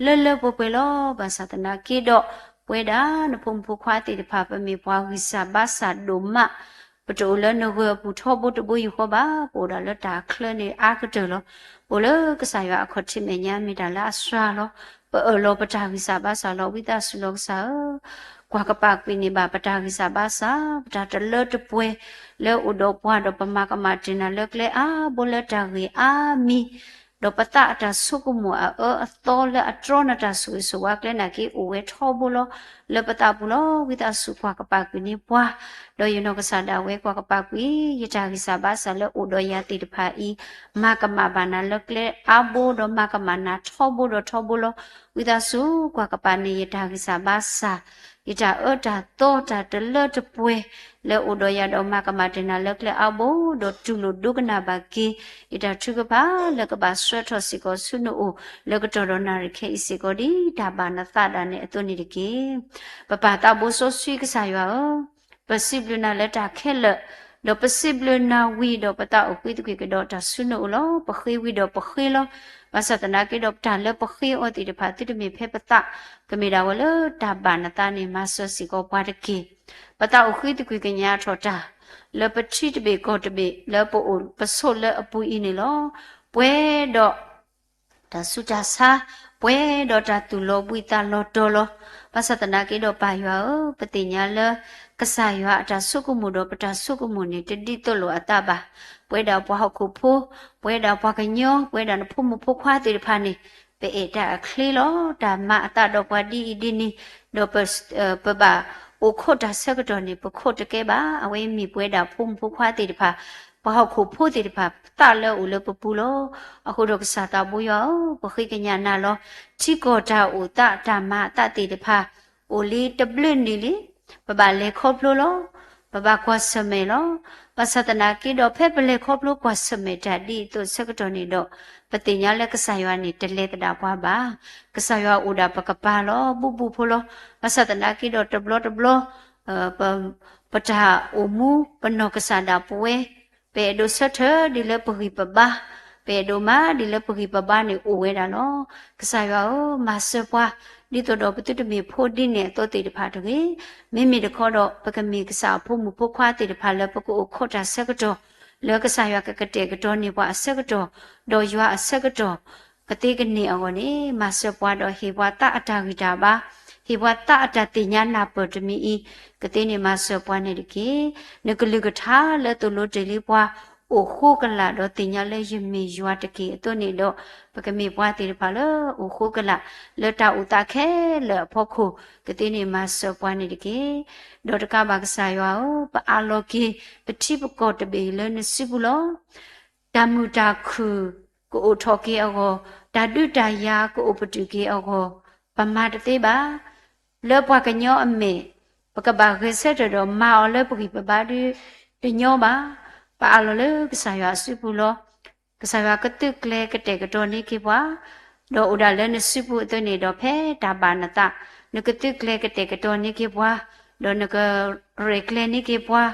လၢလၢပှဲၤပှဲၤလီၤ. ဘၣ်ဆၣ်သနာ်က့ဒီး ပဝဲဒၣ်နဖိမုၣ်ဖိခွါသ့ၣ်တဖၣ် ပမ့ၢ်ပှၤဂံၢ်စၢ်ဘါစၢ်ဒိၣ်မး ပတအိၣ်လၢနဂၢၤအပူၤထီဘိတဘိယူၢ်ဃီဘၣ်, ပအိၣ်ဒၣ်လၢတၢ်ချၢန့ၣ်အါကတၢၢ်လီၤ. ပအိၣ်လၢကစၢ်ယွၤအခီၣ်ထံးမဲာ်ညါ မ့ၢ်တၢ်လၢအစှၤလီၤ. ပအၢၣ်လီၤပတၢ်ဂံၢ်စၢ်ဘါစၢ်လီၤ. ဝံသးစူၤလီၤကစၢ်ဧၢ, ကွၢ်ကပာ်ကွံာ်န့ၢ်ဘၣ်ပတၢ်ဂံၢ်စၢ်ဘါစၢ် ပတၢ်တလၢတပှဲၤ လၢအိၣ်ဒီးပှၤဒီးပမၤကမၣ်တ့ၢ်နၤလၢကျဲအါဘိလၢတၢ်ဂ့ၢ်အါမံၤ ဒီးပသးအတၢ်ဆိကမိၣ်အအၢအသီလၢအတြီနတၢ်ဆိၣ်ဂ့ၤဆိၣ်ဝါကျဲနာ်က့ အိၣ်ဝဲထီဘိလီၤ. လၢပသးပူၤလီၤ. ဝံသးစူၤကွၢ်ကပာ်ကွံာ်န့ၢ်ပှၤ, ဒီးယနီၢ်ကစၢ်ဒၣ်ဝဲကွၢ်ကပာ်ကွံာ် ယတၢ်ဂံၢ်စၢ်ဘါစၢ်လၢအိၣ်ဒီးယၤသ့ၣ်တဖၣ်အံၤ မၤကမၣ်ဘၣ်နၤလၢကျဲအါဘိ ဒီးမၤကမၣ်နၤထီဘိဒီးထီဘိလီၤ. ဝံသးစူၤကွၢ်ကပာ်န့ၢ်ယတၢ်ဂံၢ်စၢ်ဘါစၢ် ယတၢ်အၢတၢ်သီတၢ်တလၢတပှဲၤ လၢအိၣ်ဒီးယၤဒီးမၤကမၣ်တ့ၢ်နၤလၢကျဲအါဘိ ဒီးတူၢ်လိာ်ဒိကနၣ်ဘၣ်က့ၤ ယတၢ်ထုကဖၣ်လၢကဘၣ်ဆှၢထီၣ်စ့ၢ်ကီးဆူနအိၣ် လၢကတီၢ်ဒီးနၣ်ရံၣ်ခဲအံၤစ့ၢ်ကီး ဒ်တၢ်ဘၣ်နသးဒၣ်နဲအသိးန့ၣ်တက့ၢ်. ပပၢ်သးဘိစီဆှံကစၢ်ယွၤဧၢ, ပစံးဘျုးနၤလၢတၢ်ခဲလၢာ်, ဒီးပစံးဘျုးနၤဝံၤဒီးပသးအိၣ်ကွံာ်သကွံာ်ကဒီးတၢ်ဆူနအိၣ်လီၤ. ပဃ့ဝံၤဒီးပဃ့လီၤ. ဘၣ်ဆၣ်သနာ်က့ဒီးပတၢ်လၢပဃ့အီၤသ့ၣ်တဖၣ် သုတမ့ၢ်ဖဲပသး, ကမ့ၢ်ဒၣ်ဝဲလၢတၢ်ဘၣ်နသးန့ၣ် မၤစၢၤစ့ၢ်ကီးပှၤတက့ၢ်. ပသးအိၣ်ဃုသကွံာ်ကညးထီၣ်တၢ် လၢပထံတဘ့ၣ်ကီၢ်တဘ့ၣ် လၢပအိၣ်ပဆိးလၢအပူၤအံၤန့ၣ်လီၤ. ပှဲၤဒီး တၢ်ဆူးတၢ်ဆါ, ပှဲၤဒီးတၢ်သူၣ်လီၤဘှံးသးလီၤတီၤလီၤ. ဘၣ်ဆၣ်သနာ်က့ဒီးပၢ်ယွၤဧၢ, ပသ့ၣ်ညါလၢ ကစၢ်ယွၤအတၢ်ဆိကမိၣ်ဒီးပတၢ်ဆိကမိၣ်န့ၣ် တဒ်သိးလိာ်အသးဘၣ်. ပဝဲဒၣ်ပှၤဟီၣ်ခိၣ်ဖိ, ပဝဲဒၣ်ပှၤကညီ, ပဝဲဒၣ်နဖိမုၣ်ဖိခွါသ့ၣ်တဖၣ်န့ၣ် ပအဲၣ်တၢ်အချ့လီၤ. တၢ်မၤအသးဒီးပှၤဒ်အံၤဒ်န့ၣ်, ဒီးပ ပဘၣ်အိၣ်ခိးတၢ်ဆၢကတီၢ်န့ၣ် ပခိးတကဲဘၣ်. အဝဲအံၤမ့ၢ်ပဝဲဒၣ်ဖိမုၣ်ဖိခွါသ့ၣ်တဖၣ်, ပှၤဟီၣ်ခိၣ်ဖိသ့ၣ်တဖၣ် သးလၢအအိၣ်လၢပပူၤလီၤ. အဃိဒီးကစၢ်သးဘိယွၤဧၢ, ပဃ့ကညးနၤလီၤ. ထံကီၢ်တၢ်အိၣ်သးတၢ်မၤအသးသ့ၣ်တဖၣ် အိၣ်လံတဘျုးနံၣ်လံ. ပဘၣ်လဲၤခီဖျိလီၤ. ပဘၣ်ကွၢ်ဆၢၣ်မဲာ်လီၤ. ဘၣ်ဆၣ်သနာ်က့ဒီး ဖဲပလဲၤခီဖျိကွၢ်ဆၢၣ်မဲာ်တၢ်ဒ်အံၤအသိးဆၢကတီၢ်န့ၣ်ဒီး ပသ့ၣ်ညါလၢကစၢ်ယွၤန့ၣ် တလဲၤသဒၣ်ပှၤဘၣ်. ကစၢ်ယွၤအိၣ်ဒၣ်ပကပၤလီၤ. ဘူးဘူးဖိလီၤ. ဘၣ်ဆၣ်သနာ်က့ဒီးတဘျီတဘျီ ပ ပတၢ်အိၣ်မူ ပနီၢ်ကစၢ်ဒၣ်ပဝဲ ပအဲၣ်ဒိးဆၢထၢၣ်ဒ်လၢပဂံၢ်ပဘါ, ပ ပအဲၣ်ဒိးမၤဒ်လၢပဂံၢ်ပဘါန့ၣ်အိၣ်ဝဲဒၣ်လီၤ. ကစၢ်ယွၤဧၢ, မၤစၢၤပှၤ ဒ်သိးဒီးပသုတမ့ၢ်ဖိဒ်န့ၣ်အသိးသ့ၣ်တဖၣ်တဂ့ၤ. မ့မ့ၢ်တခီဒီး ပကမ့ၢ်ကစၢ်အဖိမုၣ်ဖိခွါသ့ၣ်တဖၣ်လၢပကအိၣ်ခိးတၢ်ဆၢကတီၢ်, လၢကစၢ်ယွၤကကတဲာ်ကတီၤန့ၢ်ပှၤအဆၢကတီၢ်, ဒီးယွၤအဆၢကတီၢ် ကသ့ကန့ၢ်အဂီၢ်န့ၣ်, မၤစၢၤပှၤဒီးဟ့ၣ်ပှၤသးအတၢ်ဂံၢ်တၢ်ဘါ, ဟ့ၣ်ပှၤသးအတၢ်သ့ၣ်ညါနၢ်ပၢၢ်တမံၤအံၤ, ကသ့န့ၣ်မၤစၢၤပှၤန့ၣ်တက့ၢ်. နကလုၢ်ကထါလၢသိၣ်လိတ့ၢ်လံပှၤ အိၣ်ဃိကလာ်ဒီးသ့ၣ်ညါလၢယမ့ၢ်ယွၤတက့ၢ်အသိးန့ၣ်ဒီး, ပကမ့ၢ်ပှၤသ့ၣ်တဖၣ်လၢအိၣ်ဃိကလာ် လၢတၢ်အိၣ်သးခဲလၢာ်အဖီခိၣ်, ကသ့န့ၣ်မၤစၢၤပှၤန့ၣ်တက့ၢ်. ဒီးတကးဘၣ်ကစၢ်ယွၤဧၢ, ပအးလီၤက့ၤ ပထံပကီၢ်တဘ့ၣ်လၢနစုပူၤလီၤ. တၢ်မုာ်တၢ်ခုၣ်ကအိၣ်ထီၣ်က့ၤအဂီၢ်, တၢ်ဒုးတၢ်ယၤကအိၣ်ပတုာ်က့ၤအဂီၢ်, ပမၤတသ့ဘၣ်. လၢပှၤကညီအမဲာ်, ပကဘၣ်ဂဲၤဆၢထၢၣ်ဒီးမၤအီၤလၢပဂံၢ်ပဘါဒုးတညီဘၣ်. ပအးလီၤလၢကစၢ်ယွၤအစုပူၤလီၤ. ကစၢ်ယွၤကသုးကျဲၤကတဲာ်ကတီၤန့ၢ်က့ၤပှၤ, ဒီးအိၣ်ဒၣ်လၢနစုပူၤအသိးန့ၣ်ဒီး ဖဲတၢ်ဘၣ်နသး, နကသုးကျဲၤကတဲာ်ကတီၤန့ၢ်က့ၤပှၤ, ဒီးနကရဲၣ်ကျဲၤန့ၢ်က့ၤပှၤ,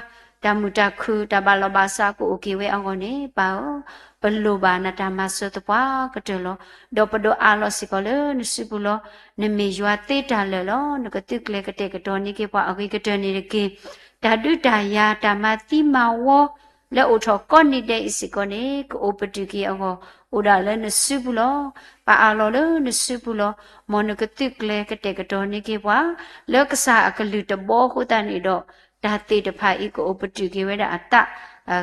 တၢ်မုာ်တၢ်ခုၣ် တၢ်ဘၣ်လီၤဘၣ်စးကအိၣ်က့ၤဝဲအဂီၢ်န့ၣ်, ပၢ်ဧၢ, ပလိၣ်ဘၣ်နတၢ်မၤစၢၤသပှၢ်ကတၢၢ်လီၤ. ဒီးပဒိးအးလီၤစ့ၢ်ကီးလၢနစုပူၤလီၤ. နမ့ၢ်ယွၤသ့တၢ်လၢာ်လီၤ. နကသုးကျဲၤကတဲာ်ကတီၤန့ၢ်က့ၤပှၤအဂ့ၤကတၢၢ်န့ၣ်တက့ၢ်. တၢ်ဒုးတၢ်ယၤ တၢ်မၤသံမၤဝီ လၢအိၣ်ထီၣ်ကိးနံၤဒဲးအံၤစ့ၢ်ကီးန့ၣ် ကအိၣ်ပတုာ်က့ၤအဂီၢ်, အိၣ်ဒၣ်လၢနစုပူၤလီၤ. ပအးလီၤလၢနစုပူၤလီၤ. မ်နကသုးကျဲၤကတဲာ်ကတီၤန့ၢ်က့ၤပှၤ လၢကစၢ်အကလုၢ်တဘီအဃိသတးန့ၣ်ဒီး, တၢ်သ့ၣ်တဖၣ်အံၤကအိၣ်ပတုာ်က့ၤဝဲဒၣ်အသး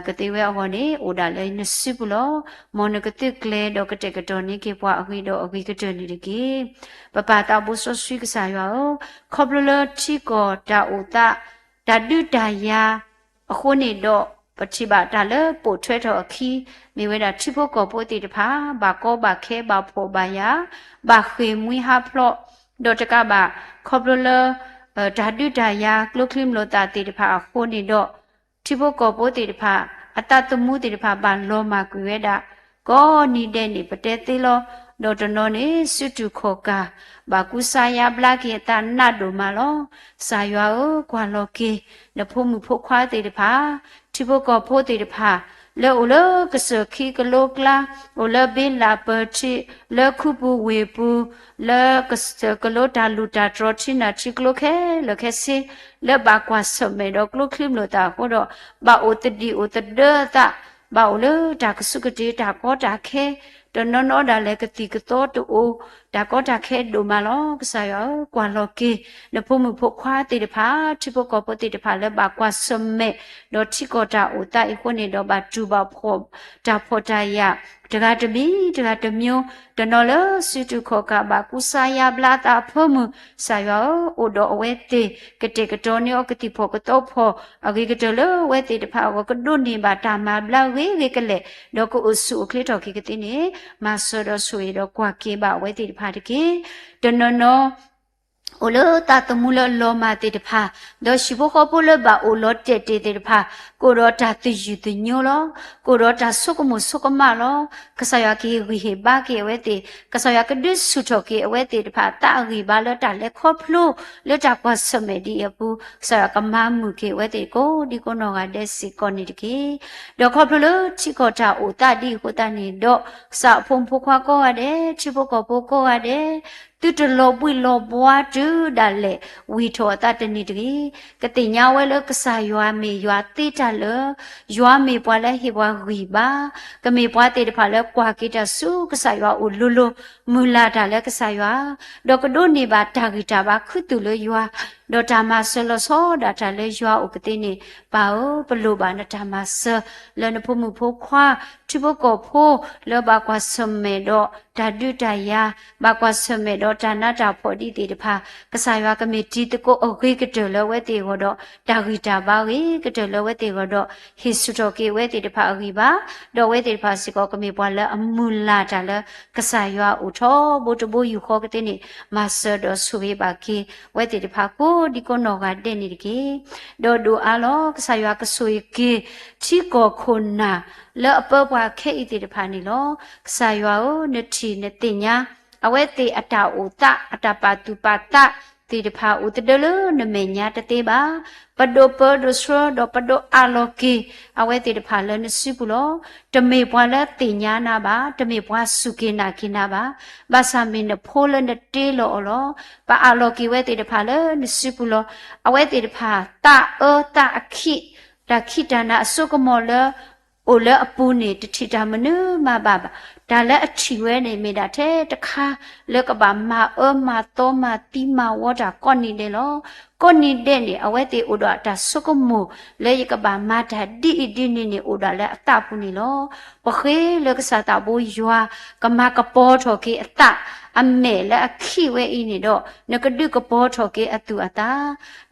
ကသ့ဝဲအဂီၢ်န့ၣ် အိၣ်ဒၣ်လၢနစုပူၤလီၤ. မ်နကသုးကျဲၤဒီးကတဲာ်ကတီၤန့ၢ်က့ၤပှၤအဂ့ၤဒီးအဂ့ၤကတၢၢ်န့ၣ်တက့ၢ်. ပပၢ်သးဘိစီဆှံကစၢ်ယွၤဧၢ, ခီဖျိလၢထံကီၢ်တၢ်အိၣ်သး တၢ်ဒုးတၢ်ယၤအဃိန့ၣ်ဒီး, ပထံၣ်ဘၣ်တၢ်လၢပိာ်ထွဲထီၣ်အခံ, မ့ၢ်ဝဲဒၣ်ထံဖိကီၢ်ဖိသ့ၣ်တဖၣ် ဘၣ်ကီဘၣ်ခဲ ဘၣ်ဖှီၣ်ဘၣ်ယာ်, ဘၣ်ဃ့ၢ်မှံဟးဖျိး, ဒီးတကးဘၣ် ခီဖျိလၢ တၢ်ဒုးတၢ်ယၤကျိချံမျိာ်သၣ်သ့ၣ်တဖၣ်အဃိန့ၣ်ဒီး, ထံဖိကီၢ်ဖိသ့ၣ်တဖၣ် အသးသမူသ့ၣ်တဖၣ်ဘၣ်လီၤမၢ်ကွံာ်ဝဲဒၣ် ကိးနံၤဒဲးန့ၣ် ပတဲသ့လီၤ. ဒီးတနီၤန့ၣ် စုတူာ်ခီၣ်ကၢ် ဘၣ်ကူစါယါဘျါက့ၤအသးနးဒိၣ်မးလီၤ. ကစၢ်ယွၤဧၢ, ကွၢ်လီၤက့ၤ နဖိမုၣ်ဖိခွါသ့ၣ်တဖၣ်, ထံဖိကီၢ်ဖိသ့ၣ်တဖၣ် လၢအိၣ်လၢကစၢၢ်ခံကလိကျါ, အိၣ်လၢဘ့လးပၢၤထံ, လၢခူပူၤဝ့ၢ်ပူၤ, လၢကစၢၢ်ကလိတၢ်လူၢ်တၢ်တြီၤထံနၢ်ထံကျိခဲလၢာ်ခဲဆ့, လၢဘၣ်ကွၢ်ဆၢၣ်မဲာ်ဒီးကျိချံမျိာ်သၣ်အဃိဒီး, ဘၣ်အိၣ်သဒံးအိၣ်သဒၢအသး, ဘၣ်အိၣ်လၢတၢ်ကဆူးကတ့ၢ်တၢ်ကီတၢ်ခဲ, တနီၤနီၤဒၣ်လဲာ်ကသံၣ်ကသီတအိၣ်, တၢ်ကီတၢ်ခဲဒိၣ်မးလီၤ. ကစၢ်ယွၤဧၢ, ကွၢ်လီၤက့ၤ နဖိမုၣ်ဖိခွါသ့ၣ်တဖၣ်, ထံဖိကီၢ်ဖိသ့ၣ်တဖၣ်လၢဘၣ်ကွၢ်ဆၢၣ်မဲာ် ဒီးထံကီၢ်တၢ်အိၣ်သးအံၤအဃိန့ၣ်ဒီး ဘၣ်တူၢ်ဘၣ်ဖှီၣ်တၢ်ဖှီၣ်တၢ်ယာ် တဂၤတမံၤ တဂၤတမံၤ, တနီၤလၢစုတူာ်ခီၣ်ကၢ်ဘၣ်ကူစါယါဘျါအသးအဖၢမုၢ်, ကစၢ်ယွၤဧၢ, အိၣ်ဒီးအဝဲသ့ၣ် ကတဲာ်ကတီၤန့ၢ်အီၤ ကသံၣ်ဖှီၣ်ကသီဖှီၣ် အဂ့ၤကတၢၢ်လၢအဝဲသ့ၣ်တဖၣ်အဂီၢ် ကဒိးန့ၢ်ဘၣ်တၢ်မၤဘျါဂ့ၤဂ့ၤကလဲာ်, ဒီးကအိၣ်ဆူၣ်အိၣ်ချ့ထီၣ်က့ၤကသ့န့ၣ်, မၤစၢၤဒီးဆိၣ်ဂ့ၤဒီးကွၢ်က့ၤဘၣ်အဝဲသ့ၣ်တဖၣ်တက့ၢ်. တနီၤနီၤ အိၣ်လၢသးသမူလၢအလီၤမၢ်သ့ၣ်တဖၣ်, ဒီးဟံၣ်ဖိဃီဖိလၢဘၣ်အိၣ်လီၤတဲာ်တ့ၢ်သ့ၣ်တဖၣ်, ကအိၣ်ဒီးတၢ်သယုၢ်သညိလီၤ. ကအိၣ်ဒီးတၢ်ဆိကမိၣ်ဆိကမးလီၤ. ကစၢ်ယွၤကဟ့ၣ်ဂံၢ်ဟ့ၣ်ဘါက့ၤအဝဲသ့ၣ်, ကစၢ်ယွၤကဒုးဆူၣ်ထီၣ်က့ၤအဝဲသ့ၣ်တဖၣ် သးအဂံၢ်ဘါလၢတၢ်လဲၤခီဖျိ လၢတၢ်ကွၢ်ဆၢၣ်မဲာ်ဒ်အံၤအပူၤ, ကစၢ်ယွၤကမၤမုာ်က့ၤအဝဲသ့ၣ်ကိးဒံကိးနီၢ်ဂၤဒဲးစ့ၢ်ကီးန့ၣ်တက့ၢ်. ဒီးခီဖျိလၢထံကီၢ်တၢ်အိၣ်သးဒ်အံၤအဃိသတးန့ၣ်ဒီး, ကစၢ်အဖိမုၣ်ဖိခွါကိးဂၤဒဲး, ထံဖိကီၢ်ဖိကိးဂၤဒဲး, သုတလီၤဘှံးလီၤဘှါတုၤဒၣ်လဲာ် ဝံၢ်ထီၣ်အသးတန့ၢ်တဂ့ၤ. ကသ့ၣ်ညါဝဲလၢကစၢ်ယွၤမ့ၢ်ယွၤသ့တၢ်လၢာ်, ယွၤမ့ၢ်ပှၤလၢဟ့ၣ်ပှၤဂံၢ်ဘါ, ကမ့ၢ်ပှၤသ့ၣ်တဖၣ်လၢကွၢ်က့ၤတၢ်ဆူကစၢ်ယွၤအအိၣ်လိၤလိၤ, မုၢ်လၢ်တၢ်လၢကစၢ်ယွၤ, ဒီးကဒိးန့ၢ်ဘၣ်တၢ်ဂံၢ်တၢ်ဘါခူသူၣ်လၢယွၤ, ဒီးတၢ်မၤစၢၤလီၤဆီဒၣ်တၢ်လၢယွၤအအိၣ်ကသ့န့ၣ်, ပၢ်ဧၢ, ပလိၣ်ဘၣ်နတၢ်မၤစၢၤ လၢနဖိမုၣ်ဖိခွါ ထံဖိကီၢ်ဖိ လၢဘၣ်ကွၢ်ဆၢၣ်မဲာ်ဒီးတၢ်ဒုးတၢ်ယၤ, ဘၣ်ကွၢ်ဆၢၣ်မဲာ်ဒီးတၢ်နးတၢ်ဖှီၣ်ဒ်သ့ၣ်တဖၣ်, ကစၢ်ယွၤကမ့ၢ်တံၤသကိးအဂ့ၤကတၢၢ်လၢအဝဲသ့ၣ်အဂီၢ်ဒီး, တၢ်ဂံၢ်တၢ်ဘါဂ့ၤကတၢၢ်လၢအဝဲသ့ၣ်အဂီၢ်ဒီး, ဟ့ၣ်ဆူၣ်ထီၣ်က့ၤအဝဲသ့ၣ်တဖၣ်အဂံၢ်ဘါ, ဒီးအဝဲသ့ၣ်တဖၣ်စ့ၢ်ကီးကမ့ၢ်ပှၤလၢအမုၢ်လၢ်တၢ်လၢကစၢ်ယွၤအအိၣ်ထီဘိတဘိယူၢ်ဃီကသ့န့ၣ်, မၤစၢၤဒီးဆိၣ်ဂ့ၤဘၣ်က့ၤ အဝဲသ့ၣ်တဖၣ်ကိးဒံကိးနီၢ်ဂၤဒဲးန့ၣ်တက့ၢ်. ဒီးဒိၣ်အါလီၤ ကစၢ်ယွၤကဆိၣ်ဂ့ၤက့ၤ ထံကီၢ်ခိၣ်နၢ် လၢအပၢပှၤခဲအံၤသ့ၣ်တဖၣ်န့ၣ်လီၤ. ကစၢ်ယွၤဧၢ, နထံၣ်နသ့ၣ်ညါ အဝဲသ့ၣ်အတၢ်အိၣ်သး အတၢ်ပာ်သူၣ်ပာ်သး ပှၤလၢအမၤသ့သ့ၣ်တဖၣ်အိၣ်သဒၢလၢနမဲာ်ညါတသ့ဘၣ်. ပဒိးပၢဒိးဆှၢဒီးပဒိးအးလီၤက့ၤ အဝဲသ့ၣ်တဖၣ်လၢနစုပူၤလီၤ. တမ့ၢ်ပှၤလၢသ့ၣ်ညါနၤဘၣ်, တမ့ၢ်ပှၤစူၢ်က့ၤနာ်က့ၤနၤဘၣ်, ဘၣ်ဆၣ်မ့ၢ်နဖိလၢနတ့လီၤအီၤလီၤ. ပအးလီၤက့ၤဝဲသ့ၣ်တဖၣ်လၢနစုပူၤလီၤ. အဝဲသ့ၣ်တဖၣ် သးအၢသးအခံး တၢ်ခံးတၢ်နၤအစိကမီၤလၢ အိၣ်လၢအပူၤန့ၣ် တထံၣ်တၢ်မနုၤမးဘၣ်ဘၣ်. တၢ်လၢအထံၣ်ဝဲန့ၣ် မ့ၢ်ဒၣ်ထဲတခါ လၢကဘၣ်မၤအၢမၤသီမၤသံမၤဝီတၢ်ကိးနံၤဒဲးလီၤ. ကိးနံၤဒဲးန့ၣ် အဝဲသ့ၣ်အိၣ်ဒီးတၢ်ဆိကမိၣ် လၢယကဘၣ်မၤတၢ်ဒ်အံၤဒ်န့ၣ်န့ၣ် အိၣ်ဒၣ်လၢအသးပူၤန့ၣ်လီၤ. ပဃ့လၢကစၢ်သးဘိယွၤ ကမၤကပီၤထီၣ်က့ၤအသး အမဲာ်လၢအခံးဝဲအံၤန့ၣ်ဒီး နကဒုးကပီၤထီၣ်က့ၤအသူၣ်အသး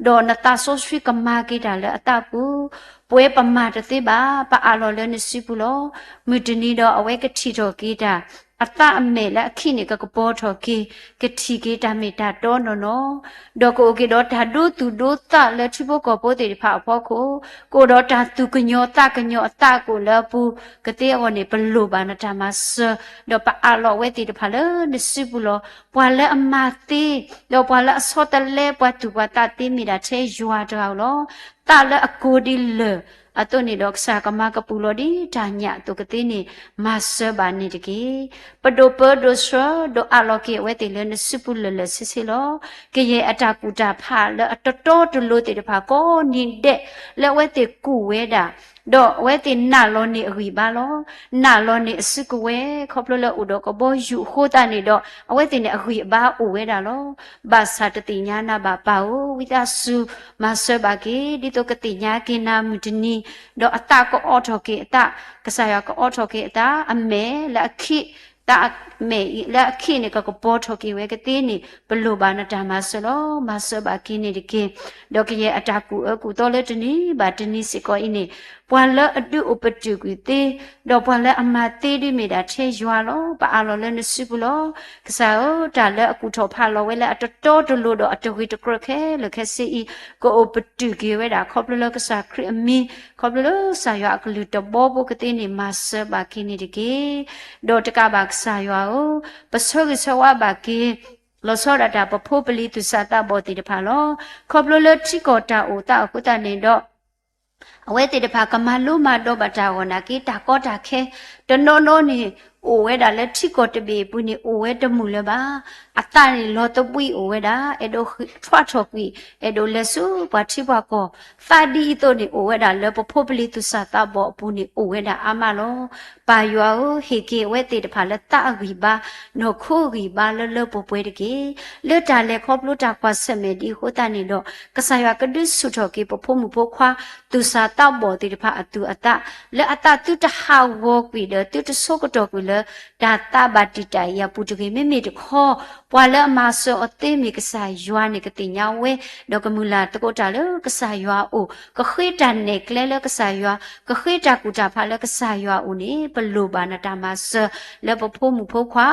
ဒီးနသးစီဆှံကမၤက့ၤတၢ်လၢအသးပူၤ, ပဝဲပမၤတသ့ဘၣ်, ပအးလီၤလၢနစုပူၤလီၤ. မုၢ်တနံၤဒီးအဝဲကထံၣ်ထီၣ်က့ၤတၢ်, အသးအမဲာ်လၢအခံးန့ၣ် ကကပီၤထီၣ်က့ၤ, ကထံၣ်က့ၤတၢ်မ့ၢ်တၢ်တီနီၢ်နီၢ်, ဒီးကအိၣ်က့ၤဒီးတၢ်ဒိသူၣ်ဒိသးလၢထံဖိကီၢ်ဖိသ့ၣ်တဖၣ်အဖီခိၣ်, ကအိၣ်ဒီးတၢ်သူၣ်ကညီၤသးကညီၤအသးကအိၣ်လၢအပူၤကသ့အဂီၢ်န့ၣ် ပလိၣ်ဘၣ်နတၢ်မၤစၢၤ, ဒီးပအးလီၤအဝဲသ့ၣ်တဖၣ်လၢနစုပူၤလီၤ. ပှၤလၢအမၤသ့, ဒီးပှၤလၢအဆီတလဲပှၤသူၣ်ပှၤသးသ့မ့ၢ်ဒၣ်ထဲယွၤတဂၤဧိၤလီၤ. သးလၢအကိၤဒ်လၢၢ်အသိးန့ၣ်ဒီး ကစၢ်ကမၤကပူၤလီၤဒ်တၢ်ညၣ်အသိးကသ့န့ၣ် မၤစၢၤဘၣ်န့ၣ်တက့ၢ်. ပဒိးပၢဒိးဆှၢ ဒိးအးလီၤက့ၤအဝဲသ့ၣ်လၢနစုပူၤလၢာ်လၢာ်ဆ့ဆ့လီၤ. ကယဲၢ်အတၢ်ကူၣ်တၢ်ဖးလၢအတတီတလိၤသ့ၣ်တဖၣ်ကိးနံၤဒဲး လၢအဝဲသ့ၣ်ကူၣ်ဝဲဒၣ် ဒီးအဝဲသ့ၣ်နာ်လီၤန့ၢ်အဂံၢ်ဘါလီၤ. နာ်လီၤန့ၢ်အစုကဝဲၤ ခီဖျိလၢအိၣ်ဒီးကဘီယူၤအဃိသတးန့ၣ်ဒီး အဝဲသ့ၣ်န့ၣ်အဂံၢ်အဘါအိၣ်ဝဲဒၣ်လီၤ. ဘၣ်ဆၣ်တသ့ၣ်ညါနၤဘၣ်ပၢ်ဧၢ, ဝံသးစူၤ မၤစၢၤဘၣ်က့ၤ ဒ်သိးကသ့ၣ်ညါက့ၤနၤမုၢ်တနံၤ, ဒီးအသးကအိးထီၣ်က့ၤအသး, ကစၢ်ယွၤကအိးထီၣ်က့ၤအသး, အမဲာ်လၢအခံး, သးအမဲာ်လၢအခံးန့ၣ် ကကပီၤထီၣ်က့ၤဝဲကသ့န့ၣ် ပလိၣ်ဘၣ်နတၢ်မၤစၢၤလီၤ. မၤစၢၤဘၣ်က့ၤန့ၣ်တက့ၢ်. ဒီးကယဲၢ်အတၢ်ကူၣ်အၢကူၣ်သီလၢတနံၤဘၣ်တနံၤစ့ၢ်ကီးအံၤန့ၣ် ပှၤလၢအဒုးအိၣ်ပတုာ်ကွံာ်သ့, ဒီးပှၤလၢအမၤသ့ဒ်မ့ၢ်ဒၣ်ထဲယွၤလီၤ. ပအးလီၤလၢနစုပူၤလီၤ. ကစၢ်ဧၢ, တၢ်လၢအကူၣ်ထီၣ်ဖးလီၤဝဲလၢအတတီတလိၤဒီးအတဂ့ၤတကြၢးခဲလၢာ်ခဲဆ့အံၤ, ကအိၣ်ပတုာ်က့ၤဝဲဒၣ် ခီဖျိလၢကစၢ်ခရံာ်အမံၤ, ခီဖျိလၢကစၢ်ယွၤအကလုၢ်တဘီဖိကသ့န့ၣ် မၤစၢၤဘၣ်က့ၤန့ၣ်တက့ၢ်. ဒီးတကးဘၣ်ကစၢ်ယွၤဧၢ, ပဆၢဂ့ၤဆၢဝါဘၣ်က့ၤ လီၤဆီဒၣ်တၢ်ပဖိပလံၤသူၣ်စၢ်သးဘီၣ်သ့ၣ်တဖၣ်လီၤ. ခီဖျိလၢထံကီၢ်တၢ်အိၣ်သးအဃိသတးန့ၣ်ဒီး အဝဲသ့ၣ်တဖၣ်ကမၤလိမၤဒိးဘၣ်တၢ်ဂီၢ်နာ်က့ တၢ်ကီတၢ်ခဲ, တနီၤနီၤန့ၣ် အိၣ်ဝဲဒၣ်လၢထံကီၢ်တဘ့ၣ်အပူၤန့ၣ် အိၣ်ဝဲတမုာ်လၢၤဘၣ်. အသးန့ၣ်လီၤသဘှံးအိၣ်ဝဲဒၣ်, အဲၣ်ဒိးထွးထီၣ်ကွံာ်, အဲၣ်ဒိးလဲၤဆူပှၤထံပှၤကီၢ်, သးဒ်အံၤအသိးန့ၣ် အိၣ်ဝဲဒၣ်လၢပဖိပလံၤသူၣ်စၢ်သးဘီၣ်အပူၤန့ၣ် အိၣ်ဝဲဒၣ်အါမးလီၤ. ပၢ်ယွၤဧၢ, ဟ့ၣ်က့ၤအဝဲသ့ၣ်တဖၣ်လၢသးအဂံၢ်ဘါ, နီၢ်ခိအဂံၢ်ဘါလၢလၢပှဲၤပှဲၤတက့ၢ်. လၢတၢ်လဲၤခီဖျိတၢ်ကွၢ်ဆၢၣ်မဲာ်ဒ်အဃိသတးန့ၣ်ဒီး ကစၢ်ယွၤကဒုးဆူၣ်ထီၣ်က့ၤပဖိမုၣ်ဖိခွါ သူၣ်စၢ်သးဘီၣ်သ့ၣ်တဖၣ်အသူၣ်အသး, လၢအသးသုတဟးဂီၤကွံာ်ဒီး သုတဆိကတီၢ်ကွံာ်လၢ တၢ်သးဘၣ်တံာ်တာ်အံၤအပူၤတဂ့ၤ. မ့မ့ၢ်တခီ ပှၤလၢအမၤစၢၤအီၤသ့မ့ၢ်ကစၢ်ယွၤန့ၣ် ကသ့ၣ်ညါဝဲ, ဒီးကမုၢ်လၢ်သကိးတၢ်လၢကစၢ်ယွၤအအိၣ်, ကဃ့တၢ်နဲၣ်ကျဲလၢကစၢ်ယွၤ, ကဃ့တၢ်ကူၣ်တၢ်ဖးလၢကစၢ်ယွၤအအိၣ်န့ၣ် ပလိၣ်ဘၣ်နတၢ်မၤစၢၤ လၢပဖိမုၣ်ဖိခွါ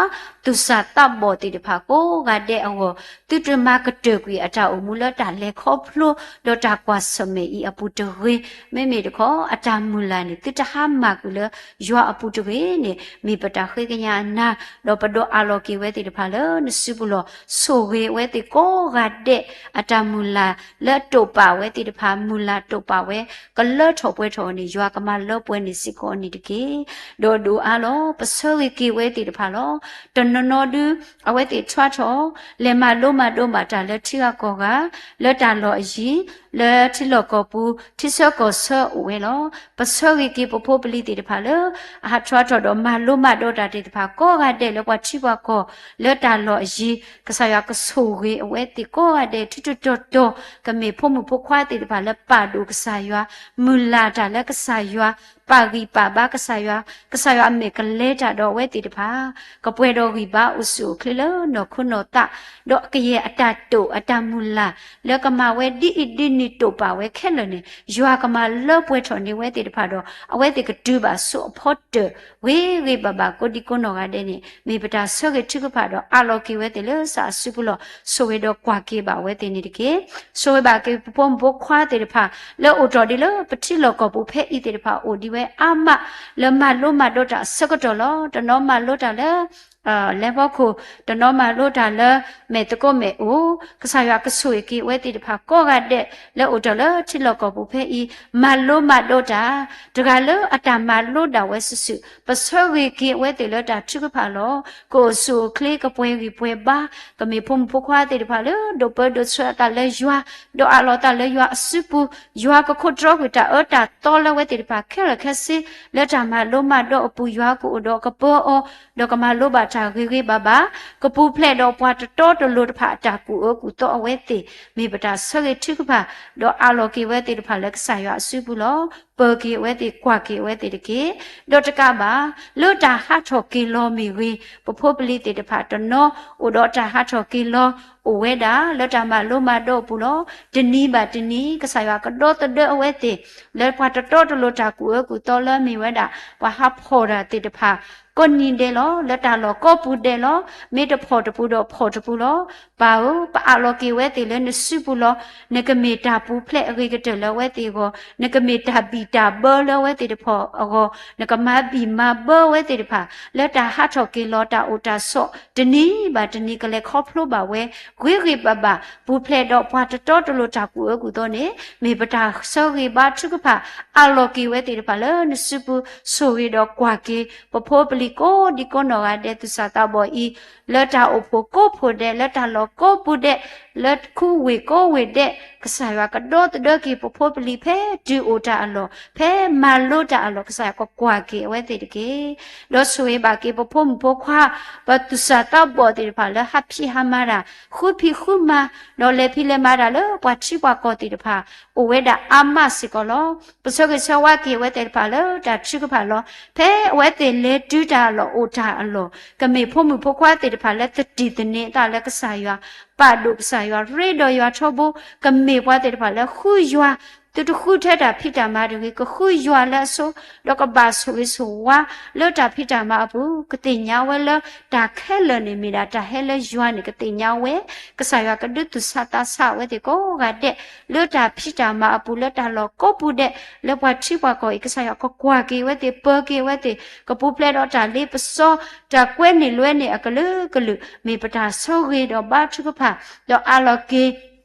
သူၣ်စၢ်သးဘီၣ်သ့ၣ်တဖၣ်ကိးဂၤဒဲးအဂီၢ်, သုတမၤကတၢၢ်ကွံာ်အတၢ်အိၣ်မူလၢတၢ်လဲၤခီဖျိ ဒီးတၢ်ကွၢ်ဆၢၣ်မဲာ်အံၤအပူၤတဂ့ၤ. မ့မ့ၢ်တခီ အတၢ်မုၢ်လၢ်န့ၣ် သုတဟါမၢ်ကွံာ်လၢယွၤအပူၤတဂ့ၤန့ၣ် မ့ၢ်ပတၢ်ဃ့ကညးအနၤ, ဒီးပဒိးအးလီၤက့ၤဝဲသ့ၣ်တဖၣ်လၢနစုပူၤလီၤ. ဆိၣ်ဂ့ၤအဝဲသ့ၣ်ကိးဂၤဒဲး အတၢ်မုၢ်လၢ်လၢတိာ်ပာ်ဝဲသ့ၣ်တဖၣ် မုၢ်လၢ်တိာ်ပာ်ဝဲ ကလၢထီၣ်ပှဲၤထီၣ်အီၤန့ၣ် ယွၤကမၤလၢပှဲၤန့ၢ်စ့ၢ်ကီးအီၤန့ၣ်တက့ၢ်. ဒီးဒိၣ်အါလီၤ ပဆၢဂ့ၤက့ၤဝဲသ့ၣ်တဖၣ်လီၤ. တနီၤနီၤဒု အဝဲသ့ၣ်ထွါထီၣ် လဲၤမၤလိမၤဒိးဘၣ်တၢ်လၢထံဂၤကီၢ်ဂၤ, လၢတၢ်လီၢ်အယံၤ, လၢထံလီၢ်ကီၢ်ပူၤ ထံဆၢကီၢ်ဆၢအိၣ်ဝဲလီၤ. ပဆၢဂ့ၤက့ၤပဖိပလံၤသ့ၣ်တဖၣ်လၢ အဟးထွါထီၣ်ဒီးမၤလိမၤဒိးတၢ်သ့ၣ်တဖၣ်ကိးဂၤဒဲးလၢပှၤထံပှၤကီၢ် လၢတၢ်လီၢ်အယံၤ, ကစၢ်ယွၤကဆိၣ်ဂ့ၤအဝဲသ့ၣ်ကိးဂၤဒဲး ထူးထူးတီၤတီၤ ကမ့ၢ်ဖိမုၣ်ဖိခွါသ့ၣ်တဖၣ်လၢပာ်ဒိၣ်ကစၢ်ယွၤ, မုၢ်လၢ်တၢ်လၢကစၢ်ယွၤ, ပာ်ဂံၢ်ပာ်ဘါကစၢ်ယွၤ, ကစၢ်ယွၤအမဲာ်ကလဲၤတၢ်ဒီးအဝဲသ့ၣ်တဖၣ် ကပှဲၤဒီးဂံၢ်ဘါအိၣ်ဆူၣ်အိၣ်ချ့လၢနီၢ်ခိနီၢ်သး, ဒီးကယဲၢ်အတၢ်တိာ်အတၢ်မုၢ်လၢ် လၢကမၤဝဲဒ်အံၤဒ်နုၤတိာ်ပာ်ဝဲခဲလၢာ်န့ၣ် ယွၤကမၤလၢပှဲၤထီၣ်န့ၢ်ဝဲသ့ၣ်တဖၣ်ဒီး အဝဲသ့ၣ်ကတုၤဘၣ်ဆူအဖီတၢၢ် ဂ့ၤဂ့ၤဘၣ်ဘၣ်ကိးဒံကိးနီၢ်ဂၤဒဲးန့ၣ် မ့ၢ်ပတၢ်ဆၢဂ့ၤထုကဖၣ်ဒီးအးလီၤက့ၤဝဲသ့ၣ်လၢကစၢ်အစုပူၤလီၤ. ဆိၣ်ဂ့ၤဒီးကွၢ်က့ၤဘၣ်ဝဲသ့ၣ်န့ၣ်တက့ၢ်. ဆိၣ်ဂ့ၤဘၣ်က့ၤပဖိမုၣ်ဖိခွါသ့ၣ်တဖၣ် လၢအိၣ်ထီၣ်ဒ်လၢပထံလီၢ်ကီၢ်ပူၤဖဲအံၤသ့ၣ်တဖၣ်အိၣ်ဒံးဝဲအါမး လၢမၤလိမၤဒိးတၢ်အဆၢကတီၢ်လီၤ. တနီၤမၤလိတၢ်လၢ လဲၤဖီခိၣ် တနီၤမၤလိတၢ်လၢမဲာ်သကိးမဲာ်အိၣ်, ကစၢ်ယွၤကဆိၣ်ဂ့ၤက့ၤအဝဲသ့ၣ်တဖၣ်ကိးဂၤဒဲး လၢအိၣ်တ့ၢ်လၢထံလီၢ်ကီၢ်ပူၤဖဲအံၤ မၤလိမၤဒိးတၢ်, တဂၤလၢအတၢ်မၤလိဒၣ်ဝဲစုာ်စုာ် ပဆၢဂ့ၤက့ၤအဝဲသ့ၣ်လၢတၢ်ထုကဖၣ်လီၤ. ကအိၣ်ဆူၣ်အိၣ်ချ့ ကပှဲၤဂံၢ်ပှဲၤဘါ, ကမ့ၢ်ဖိမုၣ်ဖိခွါသ့ၣ်တဖၣ်လၢဒိးပၢဒိးဆှၢအသးလၢယွၤ, ဒီးအးလီၤသးလၢယွၤအစုပူၤ, ယွၤကခိးတြီကွံာ်တၢ်အၢတၢ်သီလၢအဝဲသ့ၣ်တဖၣ်ခဲလၢာ်ခဲဆ့, လၢတၢ်မၤလိမၤဒိးအပူၤ ယွၤကအိၣ်ဒီးကပၢအီၤ, ဒီးကမၤလိဘၣ်တၢ်ဂ့ၤဂ့ၤဘၣ်ဘၣ်, ကပူၤဖျဲးဒီးပှၤတတီတလိၤတဖၣ်အတၢ်ကူၣ်အၢကူၣ်သီအဝဲသ့ၣ်, မ့ၢ်ပတၢ်ဆၢဂ့ၤထုကဖၣ်, ဒီးအးလီၤက့ၤအဝဲသ့ၣ်တဖၣ်လၢကစၢ်ယွၤအစုပူၤလီၤ. ပၢၤက့ၤအဝဲသ့ၣ် ကွၢ်က့ၤအဝဲသ့ၣ်တက့ၢ်. ဒီးတကးဘၣ် လၢတၢ်ဟးထီၣ်က့ၤလီၤမ့ၢ်ဂ့ၤ, ပဖိပလံၤသ့ၣ်တဖၣ်တနီၤ အိၣ်ဒီးတၢ်ဟးထီၣ်က့ၤလီၤ အိၣ်ဝဲဒၣ် လၢတၢ်မၤလိမၤဒိးအပူၤလီၤ. တနံၤဘၣ်တနံၤ ကစၢ်ယွၤကဒီသဒၢအဝဲသ့ၣ် လၢပှၤတတီတလိၤတၢ်ကူၣ်အၢကူၣ်သီလၢမ့ၢ်ဝဲဒၣ် ပှၤဟးဖီၣ်တၢ်သ့ၣ်တဖၣ် ကိးနံၤဒဲးလီၤ. လၢတၢ်လီၢ်ကိးပူၤဒဲးလီၤ. မ့ၢ်တဖီၣ်တပူၤဒီးဖီၣ်တပူၤလီၤ. ပၢ်ဧၢ, ပအးလီၤက့ၤဝဲသ့ၣ်လၢနစုပူၤလီၤ. နကမ့ၢ်တၢ်ပူၤဖျဲးအဂ့ၤကတၢၢ်လၢအဝဲသ့ၣ်အဂီၢ်, နကမ့ၢ်တၢ်ဘံၣ်တၢ်ဘၢလၢအဝဲသ့ၣ်တဖၣ်အဂီၢ်, နကမၤဘံၣ်မၤဘၢအဝဲသ့ၣ်တဖၣ် လၢတၢ်ဟးထီၣ်က့ၤလီၤတၢ်အိၣ်တၢ်ဆိး တနံၤဘၣ်တနံၤ ကလဲၤခီဖျိဘၣ်ဝဲ ဂ့ၤဂ့ၤဘၣ်ဘၣ် ပူၤဖျဲးဒီးပှၤတတီတလိၤတၢ်ကူၣ်အၢကူၣ်သီန့ၣ် မ့ၢ်ပတၢ်ဆၢဂ့ၤဘါထုကဖၣ် အးလီၤက့ၤဝဲသ့ၣ်တဖၣ်လၢနစုပူၤ ဆိၣ်ဂ့ၤဒီးကွၢ်က့ၤ ပဖိပလံၤကိးဒံကိးနီၢ်ဂၤဒဲး သူၣ်စၢ်သးဘီၣ်အံၤ လၢတၢ်အိၣ်ဖှိၣ်ကိးဖှိၣ်ဒဲး လၢတၢ်လီၢ်ကိးပူၤဒဲး လၢခူဝ့ၢ်ကိးဝ့ၢ်ဒဲး ကစၢ်ယွၤကဒီသဒၢက့ၤ ပဖိပလံၤဖဲတုၤအိၣ်တၢ်အလီၢ် ဖဲမၤလိတၢ်အလီၢ် ကစၢ်ယွၤကကွၢ်က့ၤအဝဲသ့ၣ်တက့ၢ်. ဒီးဆိၣ်ဂ့ၤဘၣ်က့ၤ ပဖိမုၣ်ဖိခွါ ပသူၣ်စၢ်သးဘီၣ်သ့ၣ်တဖၣ်လၢဟးဖံးဟးမၤတၢ် ဃုဖံးဃုမၤ ဒီးလဲၤဖံးလဲၤမၤတၢ်လၢပှၤထံပှၤကီၢ်သ့ၣ်တဖၣ် အိၣ်ဝဲဒၣ်အါမးစ့ၢ်ကီးလီၤ. ပဆၢဂ့ၤဆၢဝါက့ၤအဝဲသ့ၣ်တဖၣ်လၢတၢ်ထုကဖၣ်လီၤ. ဖဲအဝဲသ့ၣ်လဲၤတုၤတၢ်အလီၢ်အိၣ်တၢ်အလီၢ် ကမ့ၢ်ဖိမုၣ်ဖိခွါသ့ၣ်တဖၣ်လၢသတံၢ်သန့ၤအသးလၢကစၢ်ယွၤ ပာ်ဒိၣ်ကစၢ်ယွၤ ရ့ဒီးယွၤထီဘိ ကမ့ၢ်ပှၤသ့ၣ်တဖၣ်လၢဃုယွၤ သုတဃုထဲတၢ်ဖံးတၢ်မၤတဂ့ၤ ကဃုယွၤလၢအဆိ ဒီးကဘၣ်ဆိၣ်ဂ့ၤဆိၣ်ဝါ လၢတၢ်ဖံးတၢ်မၤအပူၤ ကသ့ၣ်ညါဝဲလၢ တၢ်ခဲလၢာ်န့ၣ်မ့ၢ်ဒၣ်တၢ်ဟဲလၢယွၤန့ၣ် ကသ့ၣ်ညါဝဲ ကစၢ်ယွၤကဒုးသူၣ်ဆးသးဆးအဝဲသ့ၣ်ကိးဂၤဒဲး လၢတၢ်ဖံးတၢ်မၤအပူၤ လၢတၢ်လီၢ်ကိးပူၤဒဲး လၢပှၤထံပှၤကီၢ်အံၤ ကစၢ်ယွၤကကွၢ်က့ၤဝဲသ့ၣ် ပၢၤက့ၤဝဲသ့ၣ် ကပူၤဖျဲးဒီးတၢ်လ့ပစီ တၢ်ကွဲန့ၢ်လွဲန့ၢ်အကလုာ်ကလုာ် မ့ၢ်ပတၢ်ဆၢဂ့ၤဒီးဘါထုကဖၣ် ဒီးအးလီၤက့ၤ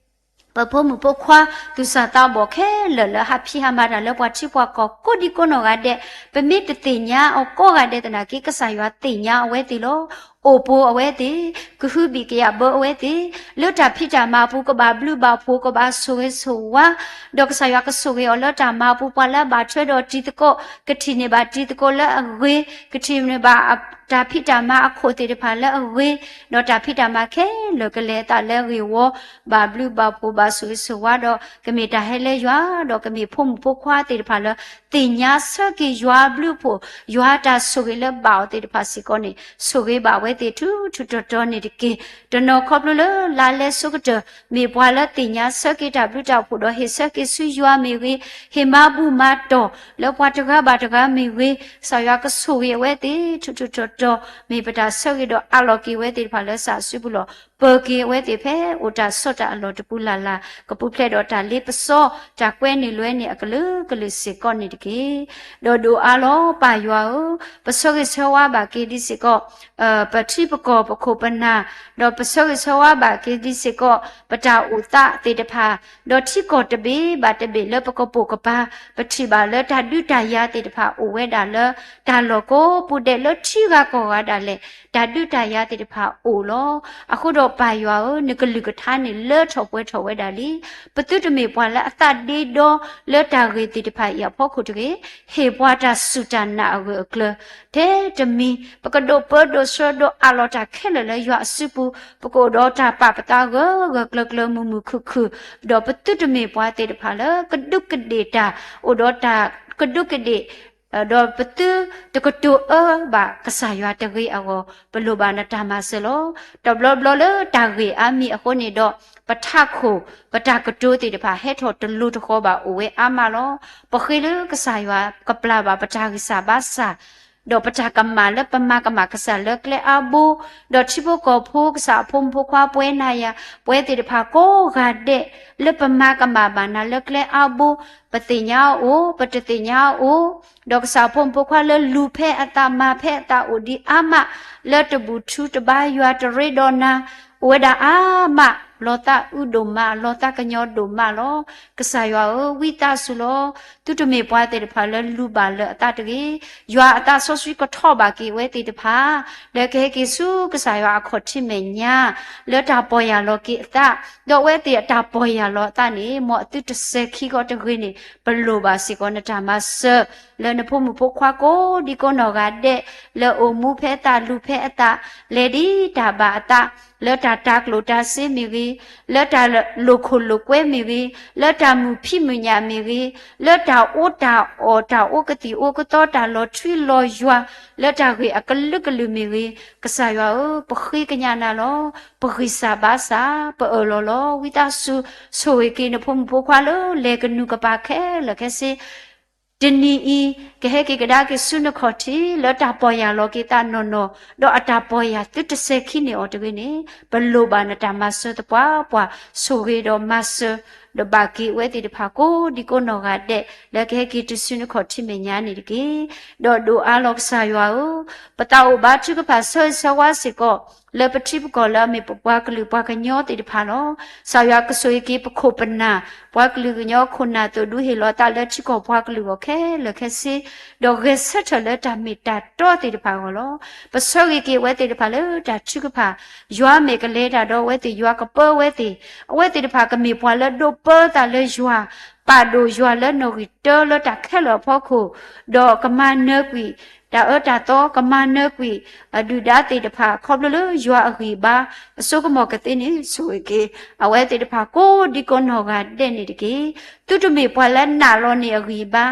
ပဖိမုၣ်ဖိခွါ သူၣ်စၢ်သးဘီၣ်ခဲလၢာ်လၢ ဟးဖံးဟးမၤတၢ်လၢပှၤထံပှၤကီၢ်ကိးဒံကိးနီၢ်ဂၤဒဲး, ပမ့ၢ်တသ့ၣ်ညါအီၤကိးဂၤဒဲးသနာ်က့ ကစၢ်ယွၤသ့ၣ်ညါအဝဲသ့ၣ်လီၤ. အိၣ်ပိၤအဝဲသ့ၣ်, ကဟုဘံၣ်ကယာ်ဘၢအဝဲသ့ၣ်, လၢတၢ်ဖံးတၢ်မၤအပူၤ ကဘၣ်ဘျုးဘၣ်ဖှိၣ် ကဘၣ်ဆိၣ်ဂ့ၤဆိၣ်ဝါ, ဒီးကစၢ်ယွၤကဆိၣ်ဂ့ၤအီၤလၢတၢ်မၤအပူၤ ပှၤလၢအဘၣ်ထွဲဒီးတံၤသကိး, ကထံၣ်န့ၢ်ဘၣ်တံၤသကိးလၢအဂ့ၤ, ကထံၣ်န့ၢ်ဘၣ် တၢ်ဖံးတၢ်မၤအခိၣ်သ့ၣ်တဖၣ်လၢအဂ့ၤ, ဒီးတၢ်ဖံးတၢ်မၤခဲလၢာ်ကလဲၤအသးလၢအဂ့ၢ်ဝီ, ဘၣ်ဘျုးဘၣ်ဖှိၣ်ဘၣ်ဆိၣ်ဂ့ၤဆိၣ်ဝါဒီး ကမ့ၢ်တၢ်ဟဲလၢယွၤ, ဒီးကမ့ၢ်ဖိမုၣ်ဖိခွါသ့ၣ်တဖၣ်လၢ သ့ၣ်ညါဆၢက့ၤယွၤအဘျုးအဖှိၣ်, ယွၤတၢ်ဆိၣ်ဂ့ၤလၢဘၣ်အီၤသ့ၣ်တဖၣ်စ့ၢ်ကီးန့ၣ် ဆိၣ်ဂ့ၤဘၣ်ဝဲသ့ၣ်ထူထူတီတီန့ၣ်တက့ၢ်. တနီၤခီဖျိလၢလါလဲစိကတၢၢ် မ့ၢ်ပှၤလၢသ့ၣ်ညါဆၢက့ၤတၢ်ဘျုးတၢ်ဖှိၣ်ဒီးဟ့ၣ်ဆၢက့ၤဆူယွၤမ့ၢ်ဂ့ၤ, ဟ့ၣ်မၤဘူၣ်မၤတီၢ်လၢပှၤတဂၤဘၣ်တဂၤမ့ၢ်ဂ့ၤ, ကစၢ်ယွၤကဆိၣ်ဂ့ၤအဝဲသ့ၣ်ထူထူတီတီ, မ့ၢ်ပတၢ်ဆၢဂ့ၤဒီးအးလီၤက့ၤဝဲသ့ၣ်တဖၣ်လၢကစၢ်အစုပူၤလီၤ. ပၢၤက့ၤအဝဲသ့ၣ်ဖဲအိၣ်တၢ်ဆိးတၢ်အလီၢ်တပူၤလၢ်လၢ်, ကပူၤဖျဲးဒီးတၢ်လ့ပစီ, တၢ်ကွဲန့ၢ်လွဲန့ၢ်အကလုာ်ကလုာ်စ့ၢ်ကီးန့ၣ်တက့ၢ်. ဒီးဒိၣ်အါလီၤ ပၢ်ယွၤဧၢ, ပဆၢဂ့ၤဆၢဝါဘၣ်က့ၤဒ်စ့ၢ်ကီး ပထံပကီၢ်ပခိၣ်ပနၢ်, ဒီးပဆၢဂ့ၤဆၢဝါဘၣ်က့ၤဒ်စ့ၢ်ကီး ပတၢ်အိၣ်သးသ့ၣ်တဖၣ်, ဒီးထံကီၢ်တဘ့ၣ်ဘၣ်တဘ့ၣ်လၢပကပိာ်ကပၤ, ပထံၣ်ဘၣ်လၢတၢ်ဒုးတၢ်ယၤသ့ၣ်တဖၣ်အိၣ်ဝဲဒၣ်လၢ တၢ်လီၢ်ကိးပူၤဒဲးလၢထံဂၤကီၢ်ဂၤဒၣ်လဲာ်, တၢ်ဒုးတၢ်ယၤသ့ၣ်တဖၣ်အိၣ်လီၤ. အဃိဒီးပၢ်ယွၤဧၢ, နကလုၢ်ကထါန့ၣ်လၢထီၣ်ပှဲၤထီၣ်ဝဲဒၣ်လံ. ပသုတမ့ၢ်ပှၤလၢအသးဒ့ဒီလၢတၢ်ဂ့ၢ်သ့ၣ်တဖၣ်အံၤအဖီခိၣ်တဂ့ၤ, ဟ့ၣ်ပှၤတၢ်စူၢ်တၢ်နာ်အဂၢၢ်အကျၢၤ ထဲတမံၤ, ပကဒိးပၢဒိးဆှၢဒီးအးလီၤတၢ်ခဲလၢာ်လၢယွၤအစုပူၤ, ပကအိၣ်ဒီးတၢ်ပာ်ပသးဂၢၢ်ဂၢၢ်ကျၢၤကျၢၤမုာ်မုာ်ခုၣ်ခုၣ်, ဒီးပသုတမ့ၢ်ပှၤသ့ၣ်တဖၣ်လၢ ကဒူးကဒ့ၣ်တၢ်, အိၣ်ဒီးတၢ်ကဒူးကဒ့ၣ်, ဒီးပသုတကတိၤအၢဘၣ်ကစၢ်ယွၤတဂ့ၤအဂီၢ်, ပလိၣ်ဘၣ်နတၢ်မၤစၢၤလီၤ. တဘျီဘျီလၢတၢ်ဂ့ၢ်အါမံၤအဃိန့ၣ်ဒီး ပထးခိၣ် ပတၢ်ကတိၤသ့ၣ်တဖၣ်ဟဲထီၣ်တလိၤတဃီၤဘၣ်အိၣ်ဝဲအါမးလီၤ. ပဃ့လၢကစၢ်ယွၤကပျၢ်ဘၣ်ပတၢ်ဂံၢ်စၢ်ဘါစၢ် ဒီးပတၢ်ကမၣ်လၢပမၤကမၣ်ကစၢ်လၢကျဲအါဘိ, ဒီးထံဖိကီၢ်ဖိ ကစၢ်အဖိမုၣ်ဖိခွါပဝဲနၤယၤ ပဝဲသ့ၣ်တဖၣ်ကိးဂၤဒဲး လၢပမၤကမၣ်ဘၣ်နၤလၢကျဲအါဘိ, ပသ့ၣ်ညါအိၣ် ပတသ့ၣ်ညါအိၣ်, ဒီးကစၢ်အဖိမုၣ်ဖိခွါလၢလူၤဖဲအသးမၤဖဲအသးအိၣ်ဒံးအါမး, လၢတဘူၣ်ထူတဘါယွၤတရ့ဒီးနၤ အိၣ်ဝဲဒၣ်အါမး, လီၤသးအုးဒိၣ်မး လီၤသးကညီၤဒိၣ်မးလီၤ. ကစၢ်ယွၤဧၢ, ဝံသးစူၤလီၤ. သုတမ့ၢ်ပှၤသ့ၣ်တဖၣ်လၢလူၤဘၣ်လၢာ်အသးတဂ့ၤ. ယွၤအသးစီဆှံကထီၣ်ဘၣ်က့ၤအဝဲသ့ၣ်တဖၣ် လၢကဟဲက့ၤဆူကစၢ်ယွၤအခီၣ်ထံးမဲာ်ညါ လၢတၢ်ပီၢ်ယၢ်လီၤက့ၤအသး, ဒီးအဝဲသ့ၣ်အတၢ်ပီၢ်ယၢ်လီၤအသးန့ၣ် မ်အသုတစဲၤခံဂီၤတဂ့ၤန့ၣ် ပလိၣ်ဘၣ်စ့ၢ်ကီးနတၢ်မၤစၢၤ လၢနဖိမုၣ်ဖိခွါကိးဒံကိးနီၢ်ဂၤဒဲး လၢအိၣ်မူဖဲအသးလူၤဖဲအသး လဲၤဒ်တၢ်ဘၣ်အသး လၢတၢ်တၤကျိၣ်တၤစ့မ့ၢ်ဂ့ၤ, လၢတၢ်လိာ်ခိၣ်လိာ်ကွဲမ့ၢ်ဂ့ၤ, လၢတၢ်မုာ်ဖံးမုာ်ညၣ်မ့ၢ်ဂ့ၤ, လၢတၢ်အီၣ်တၢ်အီ တၢ်အိၣ်ကသံၣ်အိၣ်ကသီ တၢ်လီၤထွံလီၤယွၤ လၢတၢ်ဂ့ၢ်အကလုာ်ကလုာ်မ့ၢ်ဂ့ၤ, ကစၢ်ယွၤဧၢ, ပဃ့ကညးနၤလီၤ. ပဂံၢ်စၢ်ဘါစၢ် ပအၢၣ်လီၤလီၤ. ဝံသးစူၤ ဆိၣ်ဂ့ၤက့ၤနဖိမုၣ်ဖိခွါလၢလဲၤကနူၤကပာ်ခဲလၢာ်ခဲဆ့ တနံၤအံၤ ကဟဲက့ၤကဒါက့ၤဆူနခီၣ်ထံး လၢတၢ်ပီၢ်ယၢ်လီၤက့ၤသးနီၢ်နီၢ်, ဒီးအတၢ်ပီၢ်ယၢ်သုတစဲၤခံန့ၢ်အီၤတဂ့ၤန့ၣ် ပလိၣ်ဘၣ်နတၢ်မၤစၢၤသပှၢ်ပှၢ်, ဆိၣ်ဂ့ၤဒီးမၤစၢၤ ဒီးဘၣ်က့ၤအဝဲသ့ၣ်တဖၣ်ကိးဒံကိးနီၢ်ဂၤဒဲး လၢကဟဲက့ၤတုၤဆူနခီၣ်ထံးမဲာ်ညါန့ၣ်တက့ၢ်. ဒီးဒိၣ်အါလီၤကစၢ်ယွၤဧၢ, ပသးအိၣ်ဘါထုကဖၣ်ဆၢဂ့ၤဆၢဝါစ့ၢ်ကီး လၢပထံပကီၢ်လၢအမ့ၢ်ပပှၤကလုာ်ပှၤကညီသ့ၣ်တဖၣ်လီၤ. ကစၢ်ယွၤကဆိၣ်ဂ့ၤက့ၤပခိၣ်ပနၢ် ပှၤကလုာ်ကညီခိၣ်နၢ်သိၣ်ဒူဟ့ၣ်လီၤသးလၢထံကီၢ်ပှၤကလုာ်အဂီၢ်ခဲလၢာ်ခဲဆ့, ဒီးဂဲၤဆၢထၢၣ်လၢတၢ်မ့ၢ်တၢ်တီသ့ၣ်တဖၣ်အဂီၢ်လီၤ. ပဆၢဂ့ၤက့ၤအဝဲသ့ၣ်တဖၣ်လၢတၢ်ထုကဖၣ်, ယွၤမ့ၢ်ကလဲၤတၢ်ဒီးအဝဲသ့ၣ်, ယွၤကပၢအဝဲသ့ၣ်, အဝဲသ့ၣ်တဖၣ်ကမ့ၢ်ပှၤလၢဒိးပၢသးလၢယွၤ, ပာ်ဒိၣ်ယွၤလၢနီၣ်ဂံၢ်တၢလၢတၢ်ခဲလၢာ်အဖီခိၣ်, ဒီးကမၤနၢၤကွံာ် တၢ်အၢတၢ်သီ ကမၤနၢၤကွံာ် အဒုၣ်ဒါသ့ၣ်တဖၣ် ခီဖျိလၢယွၤအဂံၢ်အဘါ အစိကမီၤကသ့န့ၣ် ဆိၣ်ဂ့ၤက့ၤ အဝဲသ့ၣ်တဖၣ်ကိးဒံကိးနီၢ်ဂၤဒဲးန့ၣ်တက့ၢ်. သုတမ့ၢ်ပှၤလၢနာ်လီၤန့ၢ်အဂံၢ်အဘါ,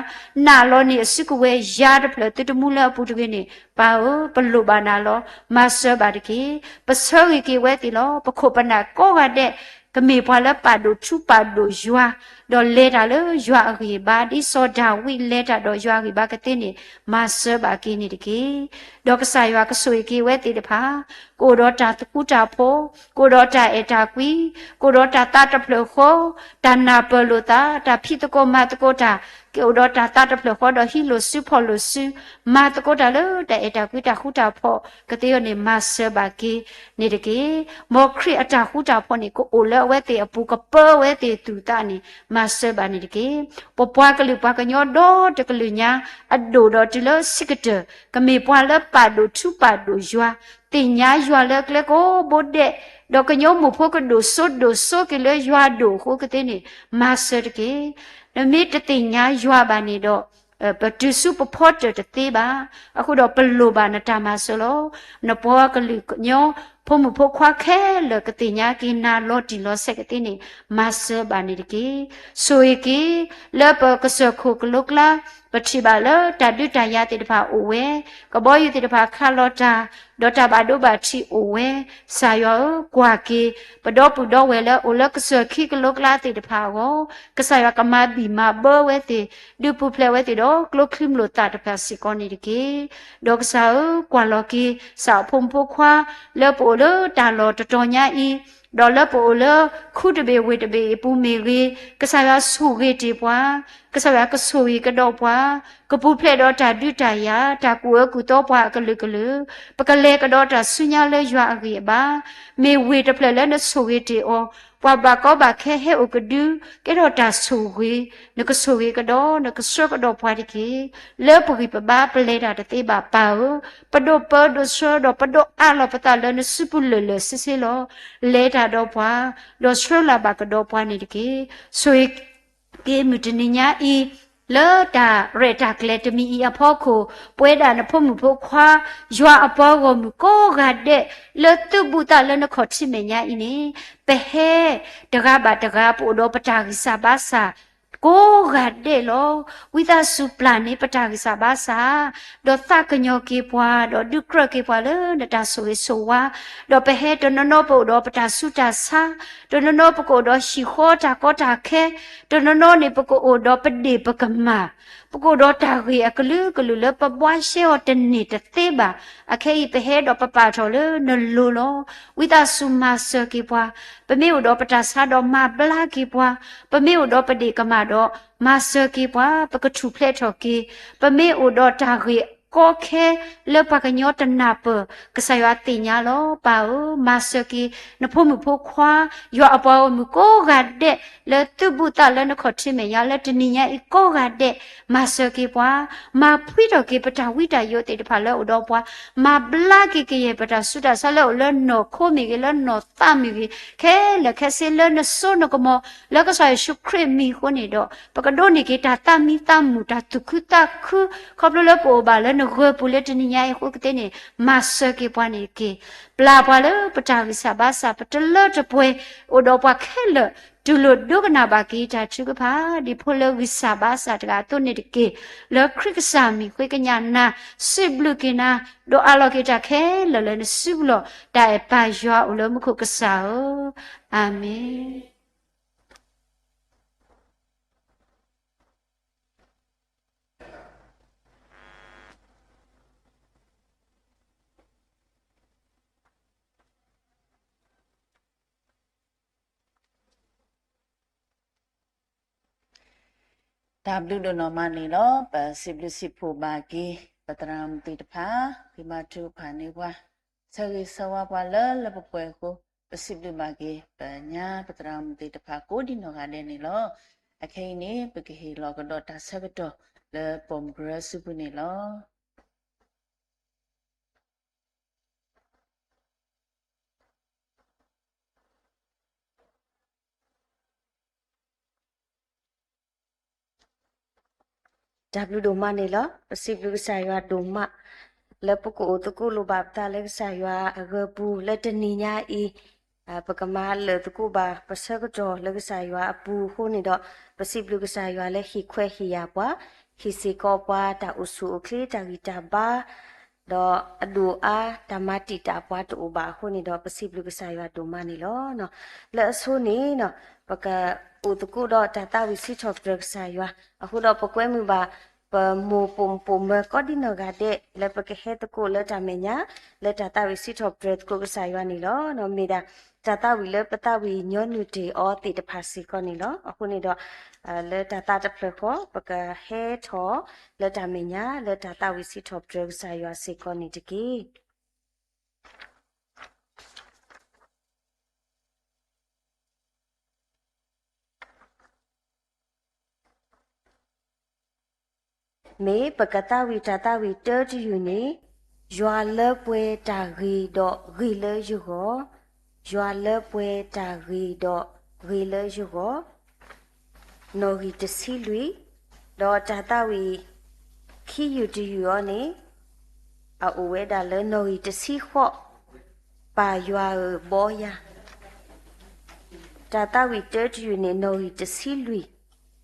နာ်လီၤန့ၢ်အစုကဝဲၤယၤတဖျၢၣ် သုတမူလၢအပူၤတဂ့ၤန့ၣ် ပၢ်ဧၢ, ပလိၣ်ဘၣ်နၤလီၤ. မၤစၢၤဘၣ်တက့ၢ်. ပဆၢဂ့ၤက့ၤဝဲသ့ၣ်လီၤ. ပခိၣ်ပနၢ်ကိးဂၤဒဲး ကမ့ၢ်ပှၤလၢပာ်ဒိၣ်ထူပာ်ဒိၣ်ယွၤ, ဒီးလဲၤတၢ်လၢယွၤအဂံၢ်အဘါ, ဒ်စီၤဒၤဝံးလဲၤတၢ်ဒီးယွၤအဂံၢ်အဘါကသ့န့ၣ် မၤစၢၤဘၣ်က့ၤန့ၣ်တက့ၢ်. ဒီးကစၢ်ယွၤကဆိၣ်ဂ့ၤက့ၤဝဲသ့ၣ်တဖၣ် ကအိၣ်ဒီးတၢ်ဃူတၢ်ဖိး, ကအိၣ်ဒီးတၢ်အဲၣ်တၢ်ကွံ, ကအိၣ်ဒီးတၢ်သးတဖျၢၣ်ဃီ, တၢ်နၢ်ပၢၢ်လိာ်သး, တၢ်ဖံးသကိးမၤသကိးတၢ်, ကအိၣ်ဒီးတၢ်သးတဖျၢၣ်ဃီဒီးဟံးလိာ်စုဖီၣ်လိာ်စု, မၤသကိးတၢ်လၢတၢ်အဲၣ်တၢ်ကွံတၢ်ဃူတၢ်ဖိးကသ့အဂီၢ်န့ၣ် မၤစၢၤဘၣ်က့ၤန့ၣ်တက့ၢ်. မ်ခရံာ်အတၢ်ဃူတၢ်ဖိးန့ၣ် ကအိၣ်လၢအဝဲသ့ၣ်အပူၤ ကပၢအဝဲသ့ၣ်သူၣ်သးန့ၣ် မၤစၢၤဘၣ်န့ၣ်တက့ၢ်. ပပှၤကလုာ်ပှၤကညီဒီတကလုာ်ညါ အဒိၣ်ဒီးတုၤလၢဆံးကတၢၢ် ကမ့ၢ်ပှၤလၢပာ်ဒိၣ်ထူပာ်ဒိၣ်ယွၤ, သ့ၣ်ညါယွၤလၢကျဲကိးဘိဒဲး, ဒီးကညီမိၢ်ဖိကဒိၣ်စိဒိၣ်စိက့ၤလၢယွၤဒိၣ်အဃိကသ့န့ၣ် မၤစၢၤတက့ၢ်. နမ့ၢ်တသ့ၣ်ညါယွၤဘၣ်န့ၣ်ဒီး ပတုၤဆူပဖီတၢၣ်တသ့ဘၣ်. အဃိဒီးပလိၣ်ဘၣ်နတၢ်မၤစၢၤလီၤ. နပှၤကလုာ်ကညီ ဖိမုၣ်ဖိခွါခဲလၢာ်ကသ့ၣ်ညါက့ၤနၤလီၤတံၢ်လီၤဆဲးကသ့န့ၣ် မၤစၢၤဘၣ်န့ၣ်တက့ၢ်. ဆိၣ်ဂ့ၤက့ၤ လၢပကစၢၢ်ခိၣ်ကလိကျါ ပထံၣ်ဘၣ်လၢတၢ်ဒုးတၢ်ယၤသ့ၣ်တဖၣ်အိၣ်ဝဲ, ကဘီယူၤသ့ၣ်တဖၣ်ခးလီၤတၢ်, ဒီးတၢ်ဘၣ်ဒိဘၣ်ထံးအိၣ်ဝဲ, ကစၢ်ယွၤဧၢ, ကွၢ်က့ၤ ပဒီပုၢ်ဒီဝဲၢ်လၢအိၣ်လၢကစၢၢ်ခံကလိကျါသ့ၣ်တဖၣ်အဂီၢ်, ကစၢ်ယွၤကမၤဘံၣ်မၤဘၢဝဲသ့ၣ်, ဒုးပူၤဖျဲးဝဲသ့ၣ်ဒီးကျိချံမျိာ်သၣ်တဖၣ်စ့ၢ်ကီးန့ၣ်တက့ၢ်. ဒီးကစၢ်ဧၢ, ကွၢ်လီၤက့ၤ ကစၢ်အဖိမုၣ်ဖိခွါ လၢပအိၣ်လၢတၢ်လီၢ်တတီၤညါအံၤ, ဒီးလၢပအိၣ်လၢခူတဘ့ၣ်ဝ့ၢ်တဘ့ၣ်အပူၤမ့ၢ်ဂ့ၤ, ကစၢ်ယွၤဆိၣ်ဂ့ၤတ့ၢ်ပှၤ, ကစၢ်ယွၤကဆိၣ်ဂ့ၤကဒီးပှၤ, ကပူၤဖျဲးဒီးတၢ်ဒုးတၢ်ယၤ, တၢ်ကူၣ်အၢကူၣ်သီပှၤအကလုာ်ကလုာ်, ပကလဲၤကဒီးတၢ်ဆူညါလၢယွၤအဂံၢ်အဘါ, မ့ၢ်ဝ့ၢ်တဖျၢၣ်လၢနဆိၣ်ဂ့ၤတ့ၢ်အီၤ, ပှၤဘၣ်ကီဘၣ်ခဲဟဲအိၣ်ကဒု, ကဲထီၣ်တၢ်ဆိၣ်ဂ့ၤ, နကဆိၣ်ဂ့ၤကဒီး, နကဆှၢကဒီးပှၤတက့ၢ်. လၢပဂံၢ်ပဘါပလဲၤတၢ်တသ့ဘၣ်ပၢ်ဧၢ, ပဒိးပၢဒိးဆှၢဒီးပဒိးအးလီၤပသးလၢနစုပူၤလၢာ်လၢာ်ဆ့ဆ့လီၤ. လဲၤတၢ်ဒီးပှၤ, ဒီးဆှၢလၢ်ဘၣ်ကဒီးပှၤန့ၣ်တက့ၢ်. ဆိၣ်ဂ့ၤက့ၤမုၢ်တနံၤညါအံၤ, လၢတၢ်ရဲၣ်တၢ်ကျဲၤတမံၤအံၤအဖီခိၣ်, ပဝဲဒၣ်နဖိမုၣ်ဖိခွါ, ယွၤအပှၤဂီၢ်မုၢ်ကိးဂၤဒဲး, လၢသုးဘူးသးလၢနခီၣ်ထံးမဲာ်ညါအံၤန့ၣ်, ပဟဲတဂၤဘၣ်တဂၤ ပအိၣ်ဒီးပတၢ်ဂံၢ်စၢ်ဘါစၢ် ကိးဂၤဒဲးလီၤ. ဝံသးစူၤပျၢ်န့ၢ်ပတၢ်ဂံၢ်စၢ်ဘါစၢ်, ဒီးသးကညီၤက့ၤပှၤ, ဒီးဒုးကြၢးက့ၤပှၤလၢနတၢ်ဆိၣ်ဂ့ၤဆိၣ်ဝါ, ဒီးပဟဲတနီၤနီၤပအိၣ်ဒီးပတၢ်ဆူးတၢ်ဆါ, တနီၤနီၤပကအိၣ်ဒီးဟံၣ်ဃီတၢ်ကီတၢ်ခဲ, တနီၤနီၤန့ၣ်ပကအိၣ်ဒီးပဒ့ၣ်ပကမၢ်, ပကအိၣ်ဒီးတၢ်ဂ့ၢ်အကလုာ်ကလုာ်လၢပဘှါရှဲအီၤတန့ၢ်တသ့ဘၣ်. အခဲအံၤပဟဲဒီးပပာ်ထီၣ်လၢနလိၤလီၤ. ဝံသးစူၤမၤစၢၤက့ၤပှၤ, ပမ့ၢ်အိၣ်ဒီးပတၢ်ဆါဒီးမၤဘျါက့ၤပှၤ, ပမ့ၢ်အိၣ်ဒီးပဒ့ၣ်ကမၣ်ဒီးမၤစၢၤက့ၤပှၤ, ပကထူၣ်ဖျဲးထီၣ်က့ၤ, ပမ့ၢ်အိၣ်ဒီးတၢ်ဂ့ၢ်ကီခဲလၢပှၤကညီတနၢ်ပၢၢ်, ကစၢ်ယွၤသ့ၣ်ညါလီၤ. ပၢ်ဧၢ, မၤစၢၤက့ၤ နဖိမုၣ်ဖိခွါ, ယွၤအပှၤဂီၢ်မုၢ်ကိးဂၤဒဲး လၢသုးဘူးသးလၢနခီၣ်ထံးမဲာ်ညါလၢတနံၤညါအံၤကိးဂၤဒဲး, မၤစၢၤက့ၤပှၤ, မၤဖှံထီၣ်က့ၤပတၢ်ဝံတၢ်ယိးသ့ၣ်တဖၣ်လၢအိၣ်ဒီးပှၤ, မၤဘျါက့ၤကယဲၢ်ပတၢ်ဆူးတၢ်ဆါလၢအိၣ်လၢနီၢ်ခိမ့ၢ်ဂ့ၤ လၢနီၢ်သးမ့ၢ်ဂ့ၤ, ခဲလၢာ်ခဲဆ့လၢနစိနကမီၤ လၢကစၢ်ယ့ၣ်ၡူးခရံာ်မံၤအဃိန့ၣ်ဒီး ပကဒိးန့ၢ်က့ၤတၢ်သးမံသးမုာ် တၢ်သူၣ်ခုသးခု, ခီဖျိလၢပအိၣ်ဘၣ်လၢနဂၢၤပူၤလၢတနံၤညါအံၤအဃိကသ့န့ၣ် မၤစၢၤက့ၤပှၤန့ၣ်တက့ၢ်. ပျၢ်ပှၤလၢပတၢ်ဂံၢ်စၢ်ဘါစၢ် ပတလၢတပှဲၤ, အိၣ်ဒီးပှၤခဲလၢာ် တူၢ်လိာ်ဒိကနၣ်ဘၣ်က့ၤတၢ်ထုကဖၣ် ဒ်ဖိလၢဂံၢ်စၢ်ဘါစၢ်တဂၤအသိးန့ၣ်တက့ၢ်. လၢခရံာ်ကစၢ်မံၤဃ့ကညးနၤ, စံးဘျုးက့ၤနၤ, ဒီးအးလီၤက့ၤတၢ်ခဲလၢာ်လၢနစုပူၤလီၤ. တၢ်အဲၣ်ပၢ်ယွၤအိၣ်လၢမူခိၣ်ကစၢ်ဧၢ, အၤမ့ၣ်. တၢ်ဘျုးဒိၣ်နီၢ်မးန့ၣ်လီၤ. ပစံးဘျုးစံးဖှိၣ်ဘၣ်က့ၤ ပသရၣ်မုၣ်သ့ၣ်တဖၣ် ဃ့ဘါထုကဖၣ်န့ၢ်ပှၤ, ဆၢဂ့ၤဆၢဝါပှၤလၢလၢပှဲၤပှဲၤအဃိ, ပစံးဘျုးဘၣ်က့ၤ ပညါပသရၣ်မုၣ်သ့ၣ်တဖၣ်ကိးဒံနီၢ်ဂၤဒဲးန့ၣ်လီၤ. အခဲအံၤန့ၣ် ပကဟ့ၣ်လီၤကဒီးတၢ်ဆၢကတီၢ်လၢပိာ်မုၣ်ကရၢစုပူၤန့ၣ်လီၤ. တၢ်ဘျုးဒိၣ်မးန့ၣ်လီၤ. ပစံးဘျုးကစၢ်ယွၤဒိၣ်မး လၢပကအိၣ်သကိးလိၣ်ဘၣ်ပသးလၢကစၢ်ယွၤအဂၢၤပူၤလၢတနံၤညါအံၤ, ပကမၤလၢာ်သကိးဘၣ်ပဆၢကတီၢ်လၢကစၢ်ယွၤအပူၤအဃိန့ၣ်ဒီး, ပစံးဘျုးကစၢ်ယွၤလၢဟ့ၣ်ခွဲးဟ့ၣ်ယာ်ပှၤ, ဟ့ၣ်စ့ၢ်ကီးပှၤတၢ်အိၣ်ဆူၣ်အိၣ်ချ့တၢ်ဂံၢ်တၢ်ဘါ ဒီးအဒိၣ်အါတၢ်မၤတံာ်တာ်ပှၤတအိၣ်ဘၣ်အဃိန့ၣ်ဒီး ပစံးဘျုးကစၢ်ယွၤဒိၣ်မးန့ၣ်လီၤ. လၢအဆိန့ၣ် ပကအိၣ်သကိးဒီးတၢ်သးဝံၣ်စံးထီၣ်ပတြၢၤကစၢ်ယွၤ, အဃိဒီးပကွဲမုာ်ဘၣ် ပမိၢ်ပိာ်မုၣ်ပိာ်မၢၤကိးဒံနီၢ်ဂၤဒဲး လၢပကဟဲသကိးလၢတၢ်မဲာ်ညါ လၢတၢ်သးဝံၣ်စံးထီၣ်ပတြၢၤသကိးကစၢ်ယွၤန့ၣ်လီၤ. မ့ၢ်ဒၣ် တၢ်သးဝံၣ်လၢပသးဝံၣ်ညီနုၢ်တ့ၢ်အီၤသ့ၣ်တဖၣ်စ့ၢ်ကီးန့ၣ်လီၤ. အဃိန့ၣ်ဒီး လၢတၢ်သးတဖျၢၣ်ဃီ ပကဟဲထီၣ်လၢတၢ်မဲာ်ညါ လၢတၢ်သးဝံၣ်စံးထီၣ်ပတြၢၤကစၢ်ယွၤစ့ၢ်ကီးန့ၣ်တက့ၢ်. မ့ၢ်ပကသးဝံၣ်တၢ်သးဝံၣ်တၢတယုၢ်န့ၣ်, ယွၤလၢပှဲၤတၢ်ဂ့ၤဒီးဂ့ၤလၢယဂီၢ်, ယွၤလၢပှဲၤတၢ်ဂ့ၤဒီးဂ့ၤလၢယဂီၢ်, နီၣ်ဂံၢ်တဆံလွံၢ်, ဒီးတၢ်သးဝံၣ်ခံယုၢ်တယုၢ်အံၤန့ၣ် အအိၣ်ဝဲဒၣ်လၢနီၣ်ဂံၢ်တဆံဃိး, ပၢ်ယွၤဧၢဘီယၤ တၢ်သးဝံၣ်တၢတယုၢ်န့ၣ် နီၣ်ဂံၢ်တဆံလွံၢ်,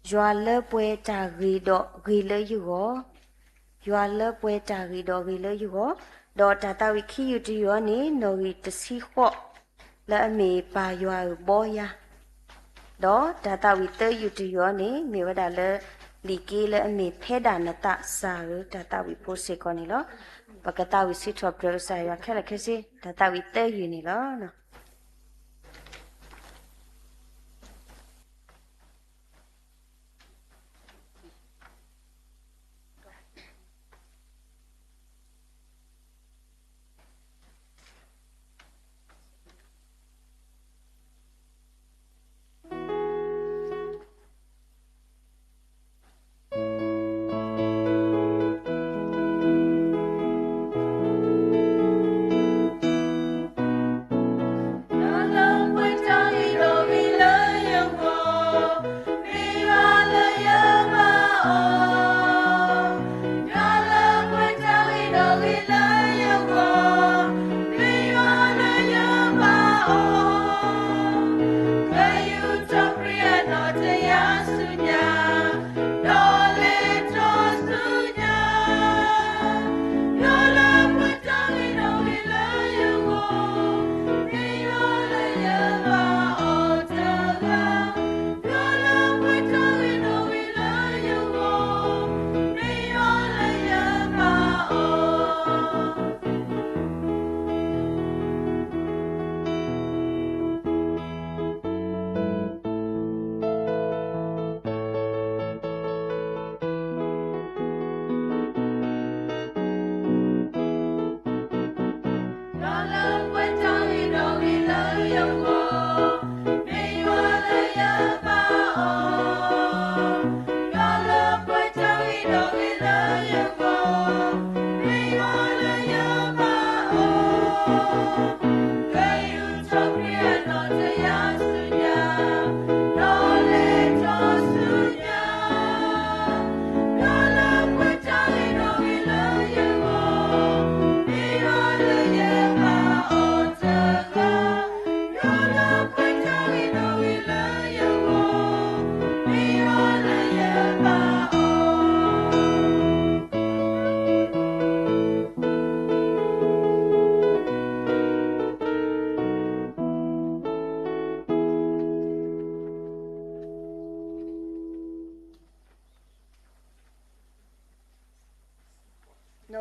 ယွၤလၢပှဲၤတၢ်ဂ့ၤဒီးဂ့ၤလၢယဂီၢ်, ယွၤလၢပှဲၤတၢ်ဂ့ၤဒီးဂ့ၤလၢယဂီၢ်, ဒီးတၢ်သးဝံၣ်ခံယုၢ်တယုၢ်အံၤန့ၣ် နီၣ်ဂံၢ်တဆံဃိး, လၢအမ့ၢ်ပၢ်ယွၤဧၢဘီယၤ ဒီးတၢ်သးဝံၣ်သၢယုၢ်တယုၢ်အံၤန့ၣ် မ့ၢ်ဝဲဒၣ်လၢ လံာ်က့လၢအမ့ၢ်ဖဲဒၣ်နသးစၢ်ဧၢ တၢ်သးဝံၣ်ဖိစ့ၢ်ကီးန့ၣ်လီၤ. ပကသးဝံၣ်စံးထီၣ်ပတြၢၤကစၢ်ယွၤခဲလၢာ်ခဲဆ့ တၢ်သးဝံၣ်သၢယုၢ်န့ၣ်လီၤ.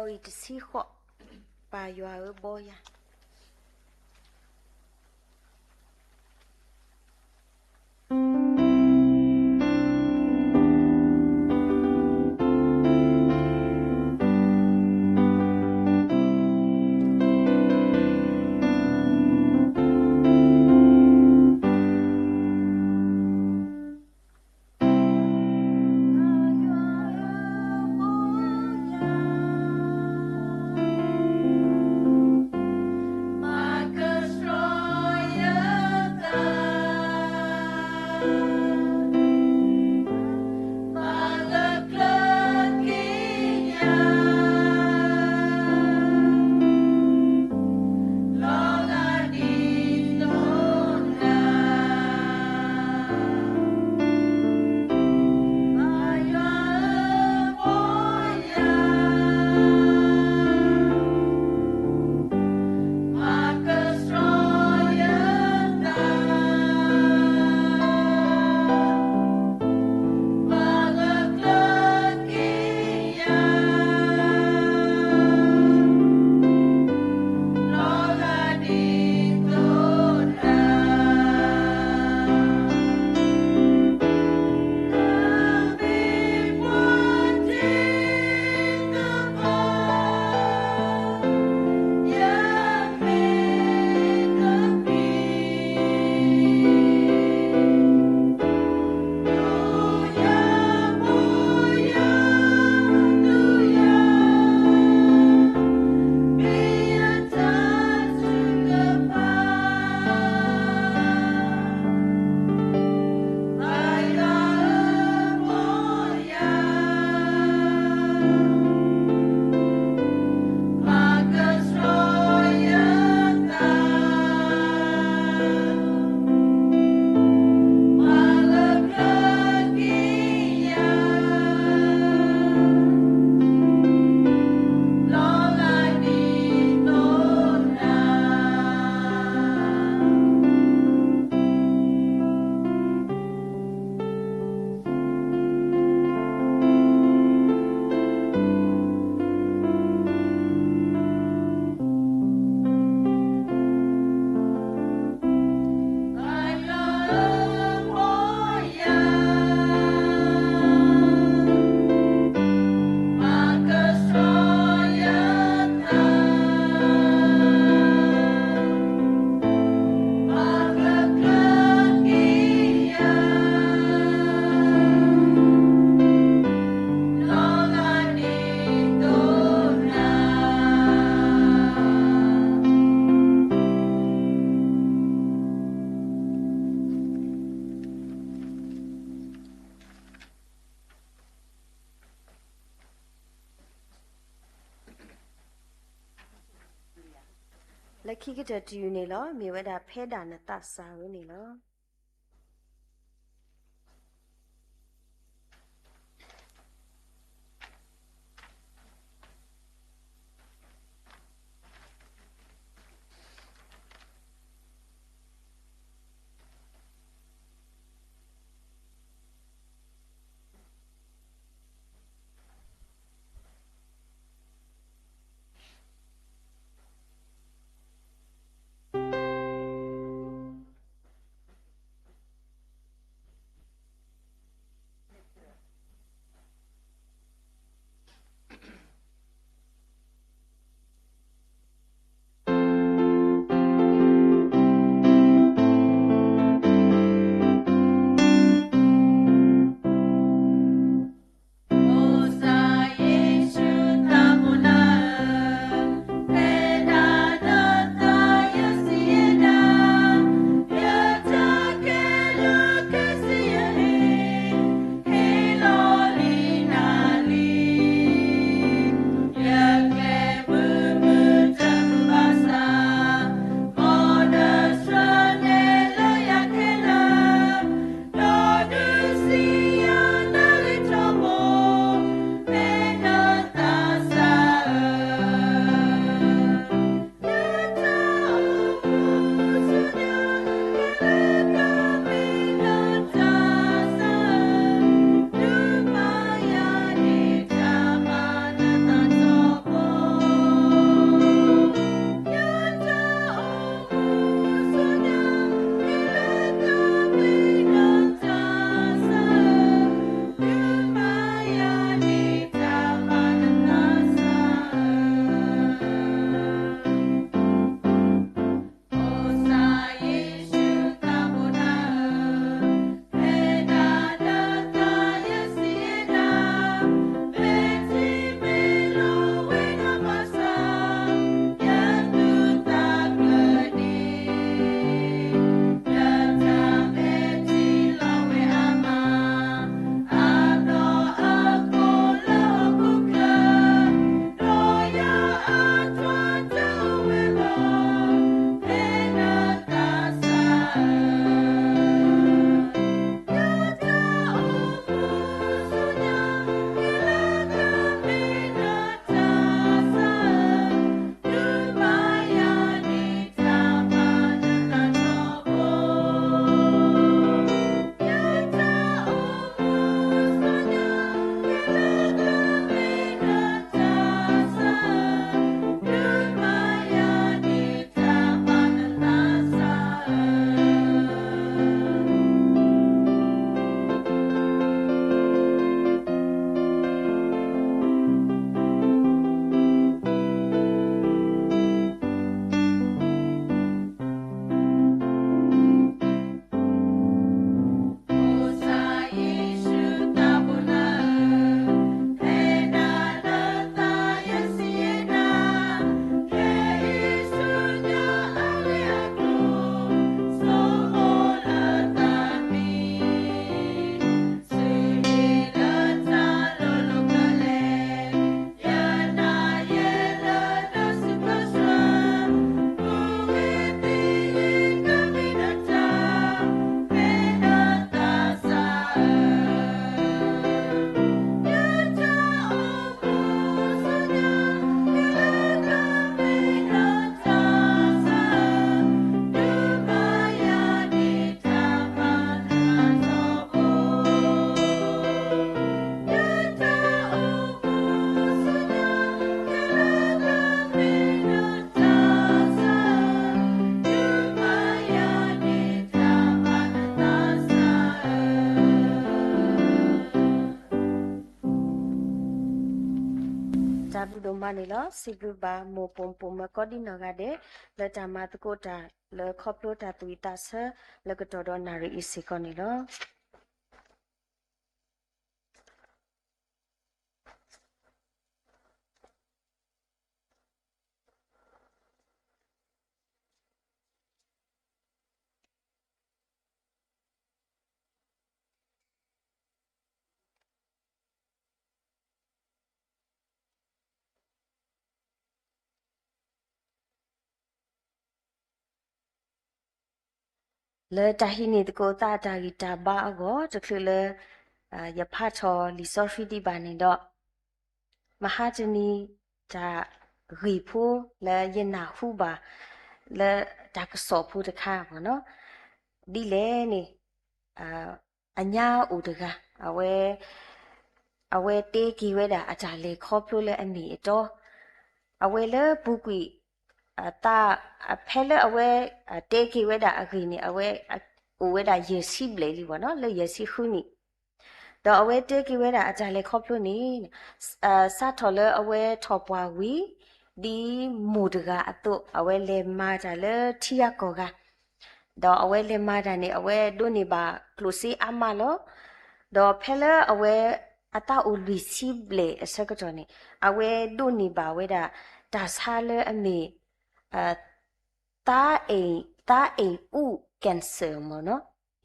အံၤတဆံဃိး, ပၢ်ယွၤဧၢဘီယၤ. လၢခံကတၢၢ်တယုၢ်န့ၣ်လီၤ. မ့ၢ်ဝဲဒၣ်ဖဲဒၣ်နသးစၢ်ဧၢန့ၣ်လီၤ. လ တၢ်ဘျုးဒိၣ်မးန့ၣ်လီၤ. စံးဘျုးဘၣ်မိၢ်ပိာ်မုၣ်ပိာ်မၢၤကိးဒံနီၢ်ဂၤဒဲး လၢတၢ်မၤသကိးတၢ်လၢခီဖျိတၢ်သူၣ်ဝံၣ်သးဆၢလၢကတီၢ်ဒီးနၣ်ရံၣ်အံၤစ့ၢ်ကီးန့ၣ်လီၤ. လၢတၢ်ဟံးန့ၢ်သကိးသးအတၢ်ဂံၢ်တၢ်ဘါအဂီၢ် တချုးလၢ ယဖးထီၣ်လံာ်စီဆှံဒံးဘၣ်န့ၣ်ဒီး မဟါတနံၤ တၢ်ဂ့ၢ်ဖိလၢယနၢ်ဟူဘၣ် လၢတၢ်ကစီၣ်ဖိတခါဘၣ်နီၤ, ဒ်လဲၣ်န့ၣ် အညါအိၣ်တဂၤ အဝဲ အဝဲတဲက့ၤဝဲဒၣ်အတၢ်လဲၤခီဖျိလၢအမ့ၢ်အတီ, အဝဲလၢပူၤကွံာ် သး ဖဲလၢအဝဲ တဲက့ၤဝဲဒၣ်အဂ့ၢ်န့ၣ် အဝဲ အိၣ်ဝဲဒၣ်ယဲၢ်ဆံဘျဲၣ်လံဘၣ်နီၤ လၢယဲၢ်ဆံဃုနံၣ်, ဒီးအဝဲတဲက့ၤဝဲဒၣ်အတၢ်လဲၤခီဖျိန့ၣ် စးထီၣ်လၢအဝဲထီၣ်ပှၢ်ဝံၤ ဒ်မိၢ်တဂၤအသိး အဝဲလဲၤမၤတၢ်လၢထံဂၤကီၢ်ဂၤ ဒီးအဝဲလဲၤမၤတၢ်န့ၣ် အဝဲဒိးန့ၢ်ဘၣ်ကျိၣ်စ့အါမးလီၤ. ဒီးဖဲလၢအဝဲ အသးအိၣ်လွံၢ်ဆံဘျဲၣ်အဆၢကတီၢ်န့ၣ် အဝဲဒိးန့ၢ်ဘၣ်ဝဲဒၣ် တၢ်ဆါလၢအမ့ၢ် သးအိမ် သးအိမ်ဦး cancer မ့ၢ်နီ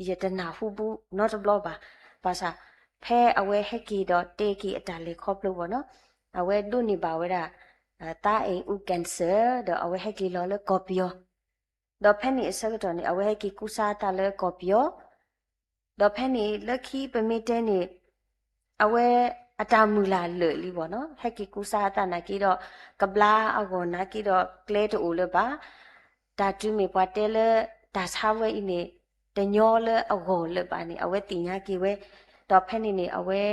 ၤ, ယတနၢ်ဟူဘူးနီတဘျီဘၣ်. ဘၣ်ဆၣ် ဖဲအဝဲဟဲက့ၤဒီးတဲက့ၤအတၢ်လဲၤခီဖျိဘၣ်နီၤ, အဝဲဒိးန့ၢ်ဘၣ်ဝဲဒၣ် သးအိမ်ဦး cancer ဒီးအဝဲဟဲက့ၤလီၤလၢကီၢ်ပယီၤ, ဒီးဖဲန့ၣ်အဆၢကတီၢ်န့ၣ် အဝဲဟဲက့ၤကူစါအသးလၢကီၢ်ပယီၤ, ဒီးဖဲန့ၣ်လၢခံပမ့ၢ်တဲန့ၣ် အဝဲအတၢ်မုၢ်လၢ်လၢာ်လံဘၣ်နီၤ, ဟဲက့ၤကူစါအသးနာ်က့ဒီး ကဘျါအဂီၢ်နာ်က့ဒီးကျဲတအိၣ်လၢၤဘၣ်, တၢ်တုၤမ့ၢ်ပှၤတဲလၢ တၢ်ဆါဝဲအံၤန့ၣ် တညီလၢအဂီၢ်လၢၤဘၣ်န့ၣ် အဝဲသ့ၣ်ညါက့ၤဝဲ, ဒီးဖဲန့ၣ်န့ၣ် အဝဲ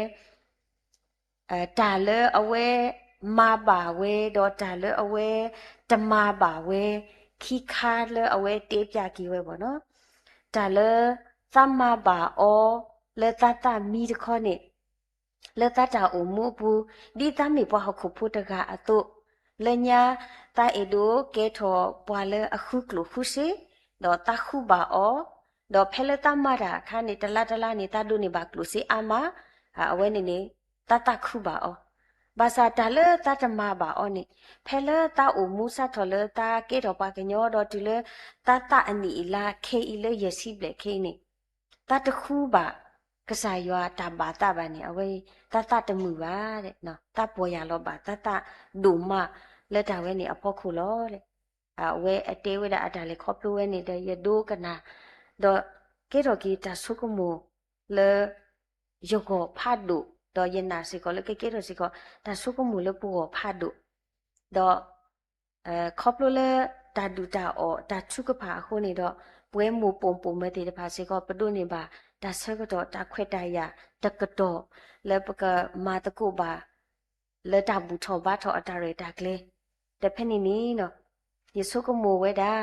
တၢ်လၢအဝဲမၤဘၣ်ဝဲ ဒီးတၢ်လၢအဝဲတမၤဘၣ်ဝဲ ခံခါလၢအဝဲတဲပျးက့ၤဝဲဘၣ်နီၤ, တၢ်လၢသးမၤဘၣ်အီၤ လၢသးသးမံတခီန့ၣ် လၢသးတၢ်အိၣ်မူအပူၤ ဒ်သးမ့ၢ်ပှၤဟီၣ်ခိၣ်ဖိတဂၤအသိး, လၢညါသးအဲၣ်ဒိးကဲထီၣ်ပှၤလၢအဃုကျိၣ်ဃုစ့, ဒီးသးဃုဘၣ်အီၤ, ဒီးဖဲလၢသးမၤတၢ်အခါန့ၣ် တလါတလါန့ၣ် သးဒိးန့ၢ်ဘၣ်ကျိၣ်စ့အါမး, အဝဲန့ၣ်န့ၣ် သးသးခုဘၣ်အီၤ, ဘၣ်ဆၣ်တၢ်လၢသးတမၤဘၣ်အီၤန့ၣ် ဖဲလၢသးအိၣ်မူစးထီၣ်လၢသးကဲထီၣ်ပှၤကညီဒီးတုၤလၢ သးသးအနံၣ်အံၤလါခဲအံၤလၢယဲၢ်ဆံဘျဲၣ်ခဲအံၤန့ၣ် သးတဃုဘၣ်ကစၢ်ယွၤတၢ်ဘၣ်သးဘၣ်န့ၣ် အဝဲ သးသးတမုာ်ဘၣ်, သးပီၢ်ယၢ်လီၤဘၣ် သးသးဒိၣ်မးလၢတၢ်ဝဲန့ၣ်အဖီခိၣ်လီၤ. အဝဲအတဲဝဲဒၣ်အတၢ်လဲၤခီဖျိဝဲန့ၣ်ဒီး ယဒိကနၣ်, ဒီးကဲထီၣ်က့ၤတၢ်ဆိကမိၣ်လၢ ယဂီၢ်ဖးဒိၣ်, ဒီးယနာ်စ့ၢ်ကီးလၢကကဲထီၣ်စ့ၢ်ကီး တၢ်ဆိကမိၣ်လၢပဂီၢ်ဖးဒိၣ်, ဒီး ခီဖျိလၢတၢ်ဒုၣ်တၢ်အီၣ်တၢ်ထုကဖၣ်အဃိန့ၣ်ဒီး ပဝဲမိၢ်ပိာ်မုၣ်ပိာ်မၢၤသ့ၣ်တဖၣ်စ့ၢ်ကီး ပဒိးန့ၢ်ဘၣ်တၢ်ဆၢကတီၢ်တၢ်ခွဲးတၢ်ယာ်တကတီၢ် လၢပကမၤသကိးဘၣ် လၢတၢ်ဘူၣ်ထီၣ်ဘါထီၣ်အတၢ်ရဲၣ်တၢ်ကျဲၤ, ဒီးဖဲန့ၣ်န့ၣ် ယဆိကမိၣ်ဝဲဒၣ်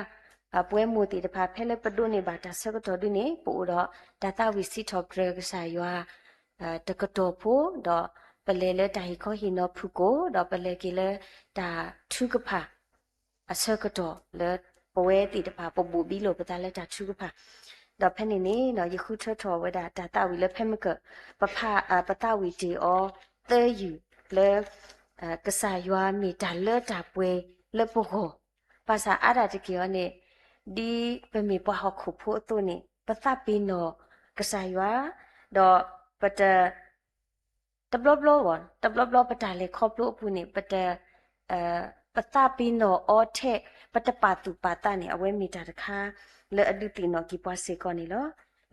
ပဝဲမိၢ်သ့ၣ်တဖၣ် ဖဲလၢပဒိးန့ၢ်ဘၣ်တၢ်ဆၢကတီၢ်ဒ်န့ၣ် ပအိၣ်ဒီးတၢ်သးဝံၣ်စံးထီၣ်ပတြၢၤကစၢ်ယွၤ တကတီၢ်ဖိ, ဒီးပလဲၤလၢတၢ်ဟ့ၣ်ခီဟ့ၣ်နီၤဖုၣ်ကိာ်, ဒီးပလဲၤက့ၤလၢတၢ်ထုကဖၣ် အဆၢကတီၢ်လၢ ပဝဲသ့ၣ်တဖၣ် ပဘိၣ်ဘံလိာ်ပသးလၢတၢ်ထုကဖၣ်, ဒီးဖဲန့ၣ်န့ၣ် ယဃုထၢထီၣ်ဝဲဒၣ်တၢ်သးဝံၣ်လၢဖဲမ့ၢ်က ပဖး ပသးဝံၣ်တ့ၢ်အီၤသၢယုၢ်လၢ ကစၢ်ယွၤမ့ၢ်တၢ်လၢတၢ်ပှဲၤလၢပဂီၢ်, ဘၣ်ဆၣ်အါဒၣ်တက့ၢ်အီၤန့ၣ် ဒ်ပမ့ၢ်ပှၤဟီၣ်ခိၣ်ဖိအသိးန့ၣ် ပသးပ့ၤနီၣ်ကစၢ်ယွၤ, ဒီးပတ တဘျီဘျီ တဘျီဘျီပတၢ်လဲၤခီဖျိအပူၤန့ၣ် ပတ ပသးပ့ၤနီၣ်အီၤထဲ ပတပာ်သူၣ်ပာ်သးန့ၣ် အဝဲမ့ၢ်တၢ်တခါ လၢအဒုးသ့ၣ်နီၣ်က့ၤပှၤစ့ၢ်ကီးန့ၣ်လီၤ.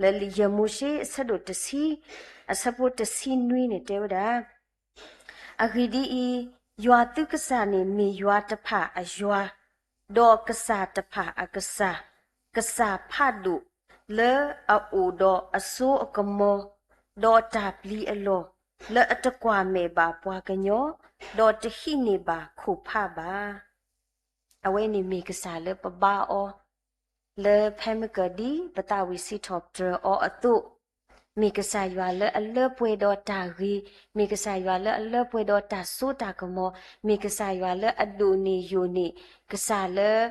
လၢယဲၢ်မိၤၡ့အဆၢဒိၣ်တဆံ အဆၢဖိတဆံနွံန့ၣ်တဲဝဲဒၣ်, အဂ့ၢ်ဒ်အံၤ, ယွၤသုကစၢ်န့ၣ်မ့ၢ်ယွၤတဖၣ်အယွၤ, ဒီးကစၢ်တဖၣ်အကစၢ်, ကစၢ်ဖးဒိၣ် လၢအအိၣ်ဒီးအစိအကမီၤ, ဒီးတၢ်ပျံၤအလီၢ်, လၢအတကွၢ်မဲာ်ဘၣ်ပှၤကညီ, ဒီးတဟံးန့ၢ်ဘၣ်ခိၣ်ဖးဘၣ်. အဝဲန့ၣ်မ့ၢ်ကစၢ်လၢပဘါအီၤ လၢဖဲမ့ၢ်ကဒ်ပသးဝံၣ်စံးထီၣ်ပတြၢၤအီၤအသိး, မ့ၢ်ကစၢ်ယွၤလၢအလၢပှဲၤဒီးတၢ်ဂ့ၤ, မ့ၢ်ကစၢ်ယွၤလၢအလၢပှဲၤဒီးတၢ်စိတၢ်ကမီၤ, မ့ၢ်ကစၢ်ယွၤလၢအဒိၣ်န့ၢ်ယိာ်န့ၢ်, ကစၢ်လၢ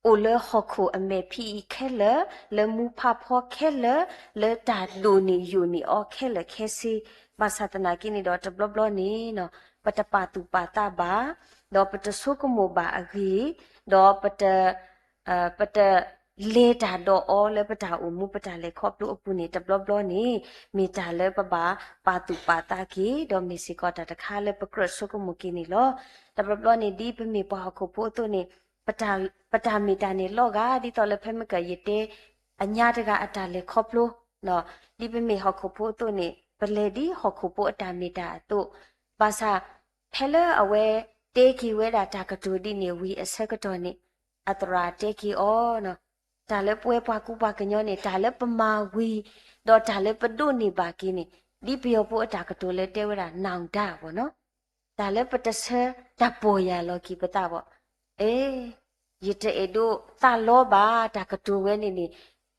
အိၣ်လၢဟီၣ်ခိၣ်အမဲာ်ဖံးအံၤခဲလၢာ်, လၢမူဖးဖီခဲလၢာ်, လၢတၢ်ဒိၣ်န့ၢ်ယိာ်န့ၢ်အီၤခဲလၢာ်ခဲဆ့, ဘၣ်ဆၣ်သနာ်က့န့ၣ်ဒီးတဘျီဘျီန့ၣ် ပတပာ်သူၣ်ပာ်သးဘၣ်, ဒီးပတဆိကမိၣ်ဘၣ်အဂ့ၢ်, ဒီးပတ ပတလဲၤတၢ်ဒီးအီၤလၢပတၢ်အိၣ်မူပတၢ်လဲၤခီဖျိအပူၤန့ၣ် တဘျီဘျီန့ၣ် မ့ၢ်တၢ်လၢပဘၣ်ပာ်သူၣ်ပာ်သးက့ၤ, ဒီးမ့ၢ်စ့ၢ်ကီးတၢ်တခါလၢပကြၢးဆိကမိၣ်က့ၤန့ၣ်လီၤ. တဘျီဘျီန့ၣ် ဒ်ပမ့ၢ်ပှၤဟီၣ်ခိၣ်ဖိအသိးန့ၣ် ပတၢ်မ့ၢ်တၢ်န့ၣ်လီၤဂာ် ဒ်သိးလၢဖဲမ့ၢ်ကယတဲ အညါတဂၤအတၢ်လဲၤခီဖျိ, ဒ်ပမ့ၢ်ဟီၣ်ခိၣ်ဖိအသိးန့ၣ် ပလဲၤဒ်ဟီၣ်ခိၣ်ဖိအတၢ်မ့ၢ်တၢ်အသိး, ဘၣ်ဆၣ် ဖဲလၢအဝဲတဲက့ၤဝဲဒၣ်တၢ်ကတိၤဒ်န့ၣ်ဝံၤအဆၢကတီၢ်န့ၣ် အသရၣ်တဲက့ၤအီၤ, တၢ်လၢပဝဲပှၤကူပှၤကညီန့ၣ် တၢ်လၢပမၤဝံၤ ဒီးတၢ်လၢပဒိးန့ၢ်ဘၣ်က့ၤန့ၣ် ဒ်ပယီၤဖိအတၢ်ကတိၤလၢတဲဝဲဒၣ် နောင်တပေါ့နော်, တၢ်လၢပတဆၢတၢ်ပီၢ်ယၢ်လီၤက့ၤပသးဘၣ်. အဲ ယတအဲၣ်ဒိးသးလီဘၣ် တၢ်ကတိၤဝဲန့ၣ်န့ၣ်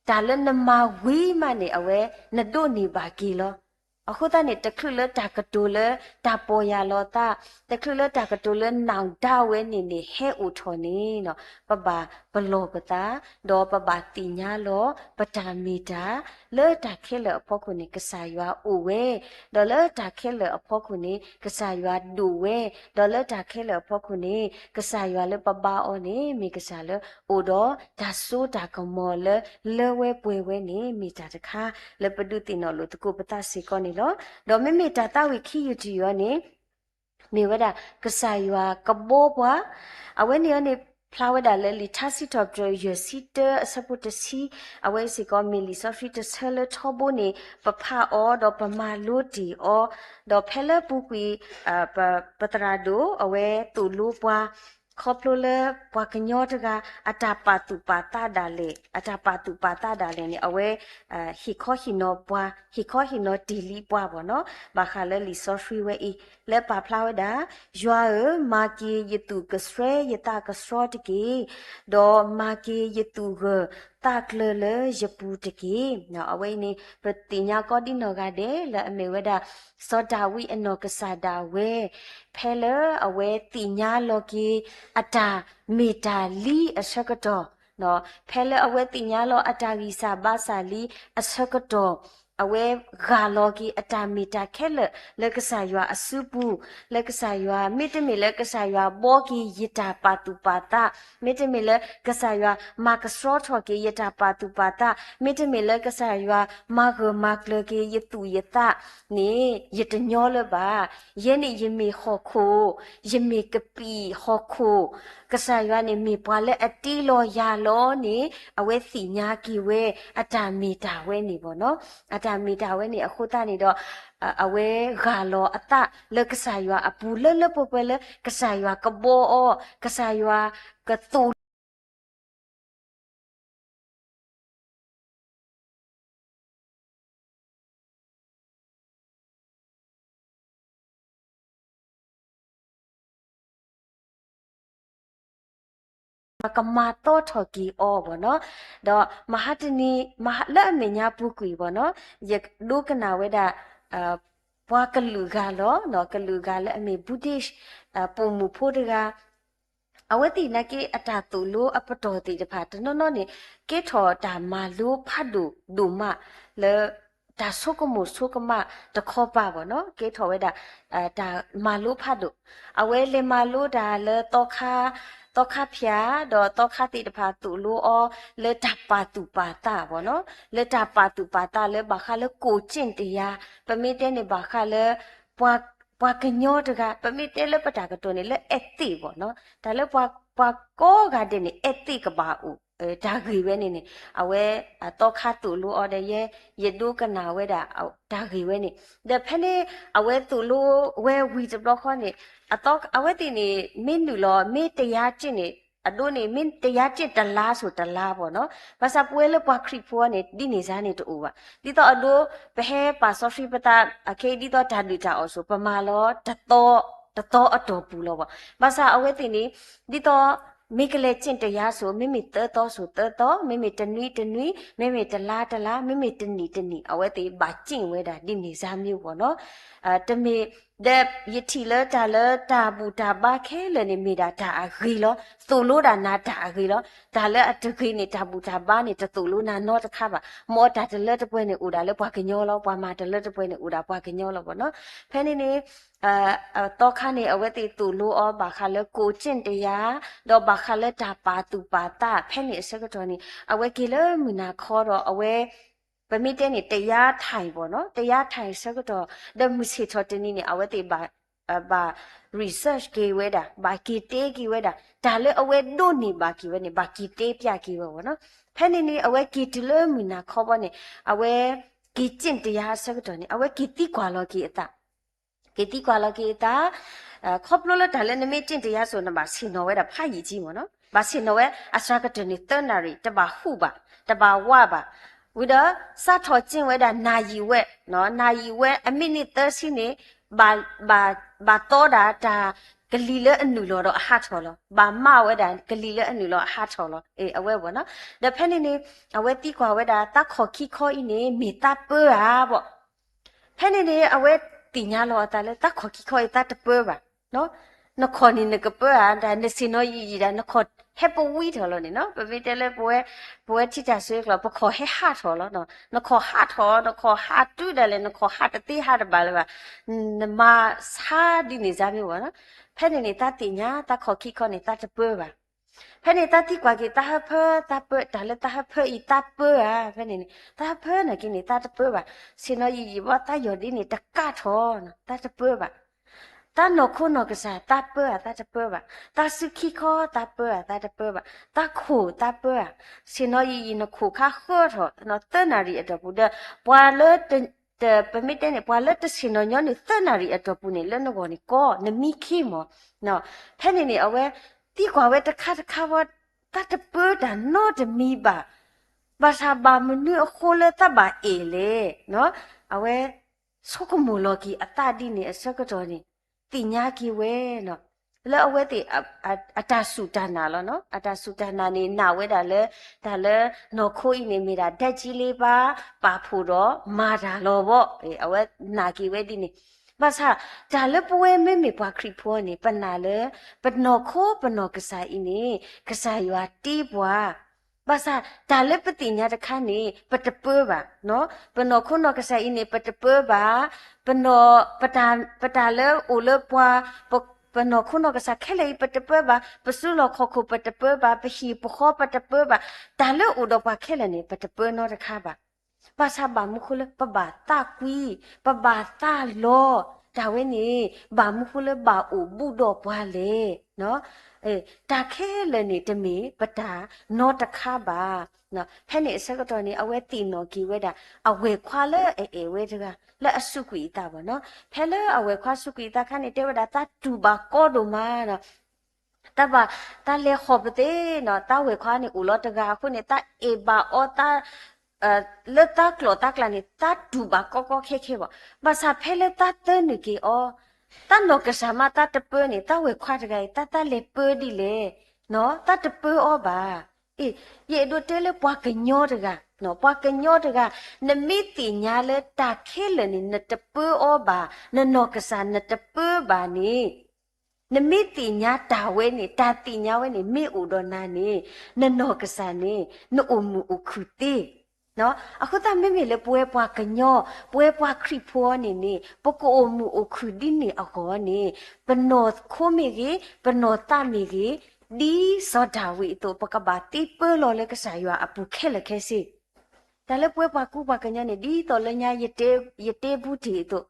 တၢ်လၢနမၤဝံၤမးန့ၣ် အဝဲနဒိးန့ၢ်ဘၣ်က့ၤလီၤ. အဃိသတးန့ၣ် တချုးလၢတၢ်ကတိၤလၢတၢ်ပီၢ်ယၢ်လီၤသး, တချုးလၢတၢ်ကတိၤလၢ နောင်တ ဝဲန့ၣ်န့ၣ် ဟဲအိၣ်ထီၣ်န့ၣ် ပဘၣ်ပလီၢ်ပသး, ဒီးပဘၣ်သ့ၣ်ညါလီၤ ပတၢ်မ့ၢ်တၢ် လၢတၢ်ခဲလၢာ်အဖီခိၣ်န့ၣ် ကစၢ်ယွၤအိၣ်ဝဲ, ဒီးလၢတၢ်ခဲလၢာ်အဖီခိၣ်န့ၣ် ကစၢ်ယွၤဒိၣ်ဝဲ, ဒီးလၢတၢ်ခဲလၢာ်အဖီခိၣ်န့ၣ် ကစၢ်ယွၤလၢပဘါအီၤန့ၣ် မ့ၢ်ကစၢ်လၢအိၣ်ဒီးတၢ်စိတၢ်ကမီၤလၢ လၢဝဲပှဲၤဝဲန့ၣ် မ့ၢ်တၢ်တခါလၢပဒုးသ့ၣ်နီၣ်လိာ်သကိးပသးစ့ၢ်ကီးန့ၣ်လီၤ. ဒီးမ့မ့ၢ်တၢ်သးဝံၣ်ခံယုၢ်တယုၢ်အံၤန့ၣ် မ့ၢ်ဝဲဒၣ်ကစၢ်ယွၤကဘီပှၤ, အဝဲန့ၣ်အံၤန့ၣ် ဖျါဝဲဒၣ်လၢလံာ်ထါစံးထီၣ်ပတြၢၤယဲၢ်ဆံတၢအဆၢဖိတဆံ, အဝဲစ့ၢ်ကီးမ့ၢ်လံာ်စီဆှံတဆၢလၢထီဘိန့ၣ် ပဖးအီၤဒီးပမၤလိတ့ၢ်အီၤ, ဒီးဖဲလၢပူၤကွံာ် ပသရၣ်ဒိၣ် အဝဲသိၣ်လိပှၤ ခီဖျိလၢပှၤကညီတဂၤ အတၢ်ပာ်သူၣ်ပာ်သးဒၣ်လဲာ်, အတၢ်ပာ်သူၣ်ပာ်သးဒၣ်လဲာ်န့ၣ် အဝဲ ဟ့ၣ်ခီဟ့ၣ်နီၤပှၤ, ဟ့ၣ်ခီဟ့ၣ်နီၤတ့ၢ်လံပှၤဘၣ်နီၤ, ဘၣ်ဃးလၢလံာ်စီဆှံဝဲအံၤ လၢပာ်ဖျါဝဲဒၣ်, ယွၤဧၢ, မၤက့ၤယသူၣ်ကစွဲယသးကဆှီတက့ၢ်, ဒီးမၤက့ၤယသူၣ်ဂၢၢ်သးကျၢၤလၢယပူၤတက့ၢ်. အဝဲအံၤန့ၣ် ပသ့ၣ်ညါကီးဒ်နီၢ်ဂၤဒဲးလၢအမ့ၢ်ဝဲဒၣ် စီၤဒၤဝံးအနီၢ်ကစၢ်ဒၣ်ဝဲ ဖဲလၢအဝဲသ့ၣ်ညါလီၤက့ၤ အတၢ်မ့ၢ်တၢ်လံအဆၢကတီၢ်, ဖဲလၢအဝဲသ့ၣ်ညါလီၤအတၢ်ဂံၢ်စၢ်ဘါစၢ်လံအဆၢကတီၢ်, အဝဲဂာ်လီၤက့ၤအတၢ်မ့ၢ်တၢ်ခဲလၢာ်လၢကစၢ်ယွၤအစုပူၤ, လၢကစၢ်ယွၤ မ့တမ့ၢ်လၢကစၢ်ယွၤဘှီက့ၤယတၢ်ပာ်သူၣ်ပာ်သး, မ့တမ့ၢ်လၢကစၢ်ယွၤမၤကဆှီထီၣ်က့ၤယတၢ်ပာ်သူၣ်ပာ်သး, မ့တမ့ၢ်လၢကစၢ်ယွၤမၤဂၢၢ်မၤကျၢၤက့ၤယသူၣ်ယသးန့ၣ် ယတညီလၢၤဘၣ်. ယဲန့ၣ်ယမ့ၢ်ဟီၣ်ခိၣ်, ယမ့ၢ်ကပံာ်ဟီၣ်ခိၣ်, ကစၢ်ယွၤန့ၣ်မ့ၢ်ပှၤလၢအတ့လီၤယၤလီၤန့ၣ် အဝဲသ့ၣ်ညါက့ၤဝဲ အတၢ်မ့ၢ်တၢ်ဝဲန့ၣ်ဘၣ်နီၤ, အတၢ်မ့ၢ်တၢ်ဝဲန့ၣ်အဃိသတးန့ၣ်ဒီး အဝဲဂာ်လီၤအသးလၢကစၢ်ယွၤအပူၤလၢလၢပှဲၤပှဲၤလၢ ကစၢ်ယွၤကဘီအီၤ, ကစၢ်ယွၤကသိၣ် ကမၤသီထီၣ်က့ၤအီၤဘၣ်နီၤ, ဒီးမဟါတနံၤ လၢအမဲာ်ညါပူၤကွံာ်ဘၣ်နီၤ, ယဒိကနၣ်ဝဲဒၣ် ပှၤကလုာ်ဂၤလီၤ, ကလုာ်ဂၤလၢအမ့ၢ် Buddhist ပိာ်မုၣ်ဖိတဂၤ အဝဲသ့ၣ်နာ်က့ အတၢ်သိၣ်လိအပတီၢ်သ့ၣ်တဖၣ် တနီၤနီၤန့ၣ် ကဲထီၣ်တၢ်မၤလိဖးဒိၣ်ဒိၣ်မးလၢ တၢ်ဆိကမိၣ်ဆိကမးတခီပၤဘၣ်နီၤ, ကဲထီၣ်ဝဲဒၣ် တၢ်မၤလိဖးဒိၣ်, အဝဲလဲၤမၤလိတၢ်လၢ သီခါဖၠၣ် ဒီးသီခါသ့ၣ်တဖၣ်သိၣ်လိအီၤ လၢတၢ်ပာ်သူၣ်ပာ်သးဘၣ်နီၤ, လၢတၢ်ပာ်သူၣ်ပာ်သးလၢဘၣ်ဃးလၢ ကိုယ်ကျင့်တရား, ပမ့ၢ်တဲန့ၣ်ဘၣ်ဃးလၢ ပှၤကညီတဂၤ ပမ့ၢ်တဲလၢပတၢ်ကတိၤန့ၣ် လၢ ethic ဘၣ်နီၤ, တၢ်လၢပှၤကိးဂၤဒဲးန့ၣ် ethic ကဘၣ်အိၣ်, တၢ်ဂ့ၢ်ဝဲန့ၣ်န့ၣ် အဝဲ သီခါသိၣ်လိအီၤဒီး ယဲ ယဒိကနၣ်ဝဲဒၣ် တၢ်ဂ့ၢ်ဝဲန့ၣ်, ဒီးဖဲန့ၣ် အဝဲသိၣ်လိဝဲဝံၤတဘျီဃီန့ၣ် အဝဲသ့ၣ်န့ၣ် မ့ၢ်နုာ်လီၤ မ့ၢ် တရားကျင့် န့ၣ် အဒိန့ၣ် မ့ၢ် တရားကျင့် တလါစိၤတလါဘၣ်နီၤ, ဘၣ်ဆၣ်ပဝဲလၢပှၤခရံာ်ဖိန့ၣ် ဒ်န့ၣ်စ့ၢ်န့ၣ်တအိၣ်ဘၣ်, ဒ်သိးအဒိ ပဟဲပာ်စီဆှံပသး အခဲအံၤ ဒ်သိးတၢ်ဒုၣ်တၢ်အီၣ်စိၤ ပမၤလီၤ တသီအတီၢ်ပူၤလီၤဘၣ်, ဘၣ်ဆၣ်အဝဲသ့ၣ်န့ၣ် ဒ်သိး မ့ၢ်ကလဲၤကျင့်တရားဆို မ့မ့ၢ်သၢသီဆိုသၢသီ, မ့မ့ၢ်တနွံတနွံ, မ့မ့ၢ်တလါတလါ, မ့မ့ၢ်တနံၣ်တနံၣ်, အဝဲသ့ၣ်ဘၣ်ကျင့်ဝဲဒၣ်ဒ်န့ၣ်စၢ်မ့ၢ်ဂီၢ်နီၤ. တမ့ၢ် ဒီးယထံၣ်လၢတၢ်လၢတၢ်ဘူၣ်တၢ်ဘါခဲလၢာ်န့ၣ် မ့ၢ်ဒၣ်တၢ်အဂ့ၤလီၤ. သိၣ်လိဒၣ်နၤတၢ်အဂ့ၤလီၤ. တၢ်လၢအတဂ့ၤန့ၣ် တၢ်ဘူၣ်တၢ်ဘါန့ၣ် တသိၣ်လိနၤနီတခါဘၣ်. မ်တၢ်တလၢတပှဲၤန့ၣ် အိၣ်ဒၣ်လၢပှၤကညီလီၤ. ပှၤမၤတလၢတပှဲၤန့ၣ် အိၣ်ဒၣ်ပှၤကညီလီၤဘၣ်နီၤ. ဖဲန့ၣ်န့ၣ် သီခါန့ၣ် အဝဲသ့ၣ်သိၣ်လိအီၤ ဘၣ်ဃးလၢ ကိုယ်ကျင့်တရား, ဒီးဘၣ်ဃးလၢတၢ်ပာ်သူၣ်ပာ်သး ဖဲန့ၣ်အဆၢကတီၢ်န့ၣ် အဝဲက့ၤလၢမုၢ်နၤခီဒီး အဝဲ ပမ့ၢ်တဲန့ၣ် တရားထိုင်ပေါ့နော်, တရားထိုင် ဆၢကတီၢ်, ဒီးမုၢ်ဆ့ၣ်ထီၣ်တနံၤန့ၣ် အဝဲသ့ၣ်ဘၣ် ဘၣ် research က့ၤဝဲဒၣ်, ဘၣ်က့ၤတဲက့ၤဝဲဒၣ်, တၢ်လၢအဝဲဒိးန့ၢ်ဘၣ်က့ၤဝဲန့ၣ် ဘၣ်က့ၤတဲပျးက့ၤဝဲပေါ့နော်. ဖဲန့ၣ်န့ၣ် အဝဲက့ၤတုၤလၢမုၢ်နၤခီဘီန့ၣ် အဝဲ ကိုယ်ကျင့်တရား အဆၢကတီၢ်န့ၣ် အဝဲက့ၤသံကွၢ်လီၤက့ၤအသး က့ၤသံကွၢ်လီၤက့ၤအသး, ခီဖျိလၢတၢ်လၢနမ့ၢ်ကျင့်တရားဆို နဘၣ်ဆ့ၣ်နီၤဝဲဒၣ် ဖးယံာ်ကံမ့ၢ်နီၤ, ဘၣ်ဆ့ၣ်နီၤဝဲအစှၤကတၢၢ်န့ၣ် သၢနၣ်ရံၣ်, တဘၣ်ဟူးဘၣ်, တဘၣ်ဝးဘၣ်, ဝံၤဒီး စးထီၣ်ကျင့်ဝဲဒၣ် နာရီဝက်, နာရီဝက် အမံးနံးသၢဆံန့ၣ် ဘၣ် ဘၣ် ဘၣ်သီဒၣ်တၢ်ကလံၤလၢအနုာ်လီၤဒီးအဟးထီၣ်လီၤ, ဘၣ်မးဝဲဒၣ်ကလံၤလၢအနုာ်လီၤအဟးထီၣ်လီၤ, အဝဲဝဲနီၤ. ဒီးဖဲန့ၣ်န့ၣ် အဝဲသံကွၢ်ဝဲဒၣ် သးခီၣ်ခံခီအံၤန့ၣ် မ့ၢ်သးပၢဧါဘီၣ်. ဖဲန့ၣ်န့ၣ် အဝဲသ့ၣ်ညါလီၤအသးလၢ သးခီၣ်ခံခီအံၤ သးတပၢဘၣ်. နခီၣ်န့ၣ်နကပၢဧါ, တၢ်နဆ့ၣ်နီၤယံာ်ယံာ်ဒၣ် နခီၣ်ဟဲပဝံထီၣ်လီၤန့ၣ်နီၤ. ပမ့ၢ်တဲလၢပဝဲ ပဝဲထံတၢ်ဆၢကတီၢ် ပခီၣ်ဟဲဟးထီၣ်လီၤ. နခီၣ်ဟးထီၣ်, နခီၣ်ဟးတုၤဒၣ်လဲာ်, နခီၣ်ဟးတသ့ဟးတဘၣ်လၢၤဘၣ်. နမၤဆါဒ်န့ၣ်စၢ်မ့ၢ်ဝဲနီၤ. ဖဲန့ၣ်န့ၣ် သးသ့ၣ်ညါ သးခီၣ်ခံခီန့ၣ် သးတပၢဘၣ်. ဖဲန့ၣ် သးသံကွၢ်က့ၤ သးဟၢဖၢ, သးပၢ, တၢ်လၢသးဟၢဖၢအံၤ သးပၢဧါ. ဖဲန့ၣ်န့ၣ် သးဟၢဖၢနာ်က့န့ၣ် သးတပၢဘၣ်. ဆ့ၣ်နီၤယံာ်ယံာ်ဘီ သးယီၢ်ဒ်န့ၣ် တကးထီၣ်, သးတပၢဘၣ်. သးနီၢ်ခိနီၢ်ကစၢ် သးပၢဧါ, သးတပၢဘၣ်. သးစုခံခီ သးပၢဧါ, သးတပၢဘၣ်. သးခိၣ် သးပၢဧါ. ဆ့ၣ်နီၤယံာ်ယံာ် နခိၣ်ခါဃၢထီၣ် သၢနၣ်ရံၣ်အတီၢ်ပူၤဒီး ပှၤလၢ တ ပမ့ၢ်တဲန့ၣ် ပှၤလၢတဆ့ၣ်နီၤညီနုၢ် သၢနၣ်ရံၣ်အတီၢ်ပူၤန့ၣ် လၢနဂီၢ်န့ၣ်ကီ နမံခ့မီၤ. ဖဲန့ၣ်န့ၣ် အဝဲသံကွၢ်ဝဲတခါတခါဝဲ သးတပၢတၢ်နီတမံၤဘၣ်. ဘၣ်ဆၣ်ဘၣ်မနုၤအဃိလၢသးဘၣ်အဲၣ်လဲၣ်. အဝဲဆိကမိၣ်လီၤက့ၤအသးဒ်န့ၣ်အဆၢကတီၢ်န့ၣ် သ့ၣ်ညါက့ၤဝဲ လၢအဝဲသ့ၣ် အတၢ်စူၢ်တၢ်နာ်လီၤနီၤ. အတၢ်စူၢ်တၢ်နာ်န့ၣ် နာ်ဝဲဒၣ်လၢ တၢ်လၢနီၢ်ခိအံၤန့ၣ် မ့ၢ်ဒၣ် ဓာတ်ကြီးလေးပါ ပာ်ဖှိၣ်ဒီးမၤတၢ်လီၤဘီၣ်. အဝဲနာ်က့ၤဝဲဒ်န့ၣ်. ဘၣ်ဆၣ် တၢ်လၢပဝဲမ့မ့ၢ်ပှၤခရံာ်ဖိန့ၣ် ပနာ်လၢ ပနီၢ်ခိပနီၢ်ကစၢ်အံၤန့ၣ် ကစၢ်ယွၤတ့ပှၤ ဘၣ်ဆၣ်တၢ်လၢပသ့ၣ်ညါတခါန့ၣ် ပတပၢဘၣ်. ပနီၢ်ခိနီၢ်ကစၢ်အံၤန့ၣ် ပတပၢဘၣ်. ပနီၢ် ပတၢ် ပတၢ်လၢအိၣ်လၢပှၤ ပ ပနီၢ်ခိနီၢ်ကစၢ်ခဲလၢာ်အံၤ ပတပၢဘၣ်. ပစုလီၢ်ခီၣ်ခိၣ် ပတပၢဘၣ်. ပဟံၣ်ပဃီ ပတပၢဘၣ်. တၢ်လၢအိၣ်ဒီးပှၤခဲလၢာ်န့ၣ် ပတပၢနီတခါဘၣ်. ဘၣ်ဆၣ်ဘၣ်မနုၤဃိလၢ ပဘၣ်သးကွံ, ပဘၣ်သးလီၤ, တၢ်ဝဲန့ၣ် ဘၣ်မနုၤဃိလၢဘၣ်အိၣ်ဘူးဒီးပှၤလဲၣ်. တၢ်ခဲလၢာ်န့ၣ် တမ့ၢ်ပတၢ်နီတခါဘၣ်. ဖဲန့ၣ်အဆၢကတီၢ်န့ၣ် အဝဲသ့ၣ်နီၣ်က့ၤဝဲဒၣ် အဝဲၢ်ခွါလၢအအဲၣ်ဝဲတဂၤ လၢအစူးကွံာ်အသးဘၣ်နီၤ. ဖဲလၢအဝဲၢ်ခွါစူးကွံာ်အသးခါန့ၣ် တဲဝဲဒၣ် သးတူၢ်ဘၣ်ကီဒိၣ်မးနီၤ. တၢ်ဘၣ် တၢ်လဲၤဃီၣ်ပသ့နီၤ, သးဝဲၢ်ခွါန့ၣ်အိၣ်လီၤတဂၤအဃိန့ၣ် သးအဲၣ်ဘၣ်အီၤ သး လၢသးကျိာ်သးကျဲန့ၣ် သးတူၢ်ဘၣ်ကီကီခဲခဲဘၣ်. ဘၣ်ဆၣ်ဖဲလၢသးသၢနုာ်က့ၤအီၤ, သးနီၢ်ကစၢ်မးသးတပၢန့ၣ် သးဝဲၢ်ခွါတဂၤအံၤ သးသးလဲၤပၢဒ်လဲၣ်. သးတပၢအီၤဘၣ်. အ့ၣ် ယအဲၣ်ဒိးတဲလၢပှၤကညီတဂၤ, ပှၤကညီတဂၤ, နမ့ၢ်သ့ၣ်ညါလၢတၢ်ခဲလၢာ်န့ၣ် နတပၢအီၤဘၣ်, နနီၢ်ကစၢ်နတပၢဘၣ်န့ၣ် နမ့ၢ်သ့ၣ်ညါတၢ်ဝဲန့ၣ် တၢ်သ့ၣ်ညါဝဲန့ၣ် မ့ၢ်အိၣ်ဒီးနၤန့ၣ် နနီၢ်ကစၢ်န့ၣ် နအိၣ်မုာ်အိၣ်ခုၣ်သ့. အဃိသတးမ့မ့ၢ်လၢပဝဲပှၤကညီ, ပဝဲပှၤခရံာ်ဖိအံၤန့ၣ်န့ၣ် ပကအိၣ်မုာ်အိၣ်ခုၣ်ဒ်န့ၣ်အဂီၢ်န့ၣ် ပနီၢ်ခိမ့ၢ်ဂ့ၤ, ပနီၢ်သးမ့ၢ်ဂ့ၤ, ဒ်စီၤဒၤဝံးအသိး ပကဘၣ်သ့ပၢလီၤလၢကစၢ်ယွၤအပူၤခဲလၢာ်ခဲဆ့ တၢ်လၢပဝဲပှၤကူပှၤကညီန့ၣ် ဒ်သိးလၢညါ ယတဲဘူးတ့ၢ်အသိး,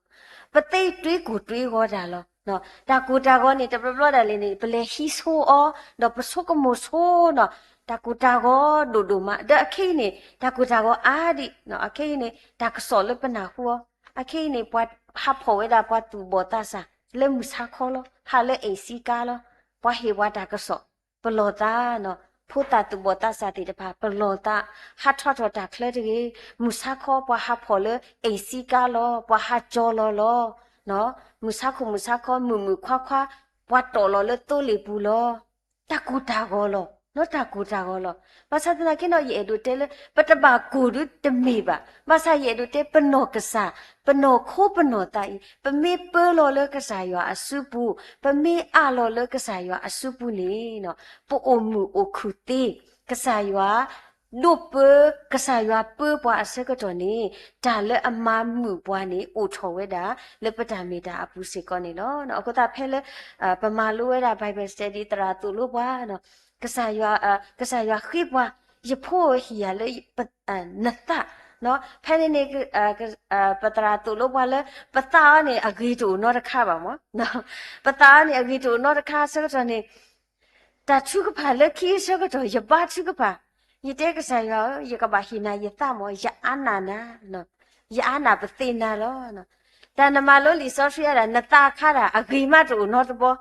ပသ့တွ့ကိၢ်တွ့ဂီၤတၢ်လီၤ. တၢ်ကိၢ်တၢ်ဂီၤန့ၣ် တဘျီဘျီဒၣ်လဲာ်န့ၣ် ပလဲၤဟံးဆိအီၤ, ဒီးပဆိကမိၣ်ဆိနီၤ, တၢ်ကိၢ်တၢ်ဂီၤဒိၣ်ဒိၣ်မး, ဒီးအခဲအံၤန့ၣ် တၢ်ကိၢ်တၢ်ဂီၤအါဒံး, အခဲအံၤန့ၣ် တၢ်ကစီၣ်လၢပနၢ်ဟူအီၤ, အခဲအံၤန့ၣ် ပှၤဟးဖီၣ်ဝဲဒၣ်ပှၤသူၣ်ဘီၣ်သးစၢ် လၢမုၢ်ဆါခီလီၤ, ဟးလၢအိမ်စီးကားလီၤ, ပှၤဟ့ၣ်ပှၤတၢ်ကစီၣ် ပလီၢ်သးနီၤ, ဖိသၣ်သူၣ်ဘီၣ်သးစၢ်သ့ၣ်တဖၣ် ပလီၢ်သး, ဟးထီၣ်ထီၣ်တၢ်ချၢတဂ့ၤ, မုၢ်ဆါခီပှၤဟးဖီၣ်လၢအိမ်စီးကားလီၤ, ပှၤဟးကၠီလီၤလီၤ, မုၢ်ဆါခိၣ်မုၢ်ဆါခီ မုၢ်မုၢ်ခွါခွါ ပှၤတီၢ်လီၤလၢသိလ့ၣ်ပူၤလီၤ. တၢ်ကိၢ်တၢ်ဂီၤလီၤ, နီၢ်တၢ်ကိၢ်တၢ်ဂီၤလီၤ. ဘၣ်ဆၣ်သနာ်က့နီၤ ယအဲၣ်ဒိးတဲလၢ ပတဘၣ်ကိၢ်ဒုတမ့ၢ်ဘၣ်. ဘၣ်ဆၣ်ယအဲၣ်ဒိးတဲ ပနီၢ်ကစၢ်, ပနီၢ်ခိပနီၢ်သးအံၤ ပမ့ၢ်ပၢလီၤလၢကစၢ်ယွၤအစုပူၤ, ပမ့ၢ်အးလီၤလၢကစၢ်ယွၤအစုပူၤန့ၣ် ပအိၣ်မုာ်အိၣ်ခုၣ်သ့, ကစၢ်ယွၤ ဒိၣ်ပၢ, ကစၢ်ယွၤပၢပှၤအဆၢကတီၢ်န့ၣ် တၢ်လၢအမၤမုာ်ပှၤန့ၣ် အိၣ်ထီၣ်ဝဲဒၣ် လၢပတၢ်မ့ၢ်တၢ်အပူၤစ့ၢ်ကီးန့ၣ်လီၤ. အဃိသတးဖဲလၢ ပမၤလိဝဲဒၣ် Bible study သရၣ်သိၣ်လိပှၤ, ကစၢ်ယွၤ, ကစၢ်ယွၤဃ့ပှၤ, ယဖိဧၢ ဟ့ၣ်ယၤလၢ နသး, ဖဲန့ၣ်န့ၣ် ပသရၣ်သိၣ်လိပှၤလၢ ပသးအီၤန့ၣ် အဂ့ၤတအိၣ်နီတခါဘၣ်မး, ပသးအီၤန့ၣ် အဂ့ၤတအိၣ်နီတခါအဆၢကတီၢ်န့ၣ် တၢ်ထုကဖၣ်လၢခံအဆၢကတီၢ် ယဘါထုကဖၣ်, ယတဲကစၢ်ယွၤဧၢ, ယကဘၣ်ဟ့ၣ်နၤယသးမး, ယအါနၢ်နၤ, ယအါနၢ်ပသ့ၣ်နၤလီၤ. တၢ်နမၤလိလံာ်စီဆှံအဒၣ် နသးအခါဒၣ် အဂ့ၤမးတအိၣ်နီတဘီ,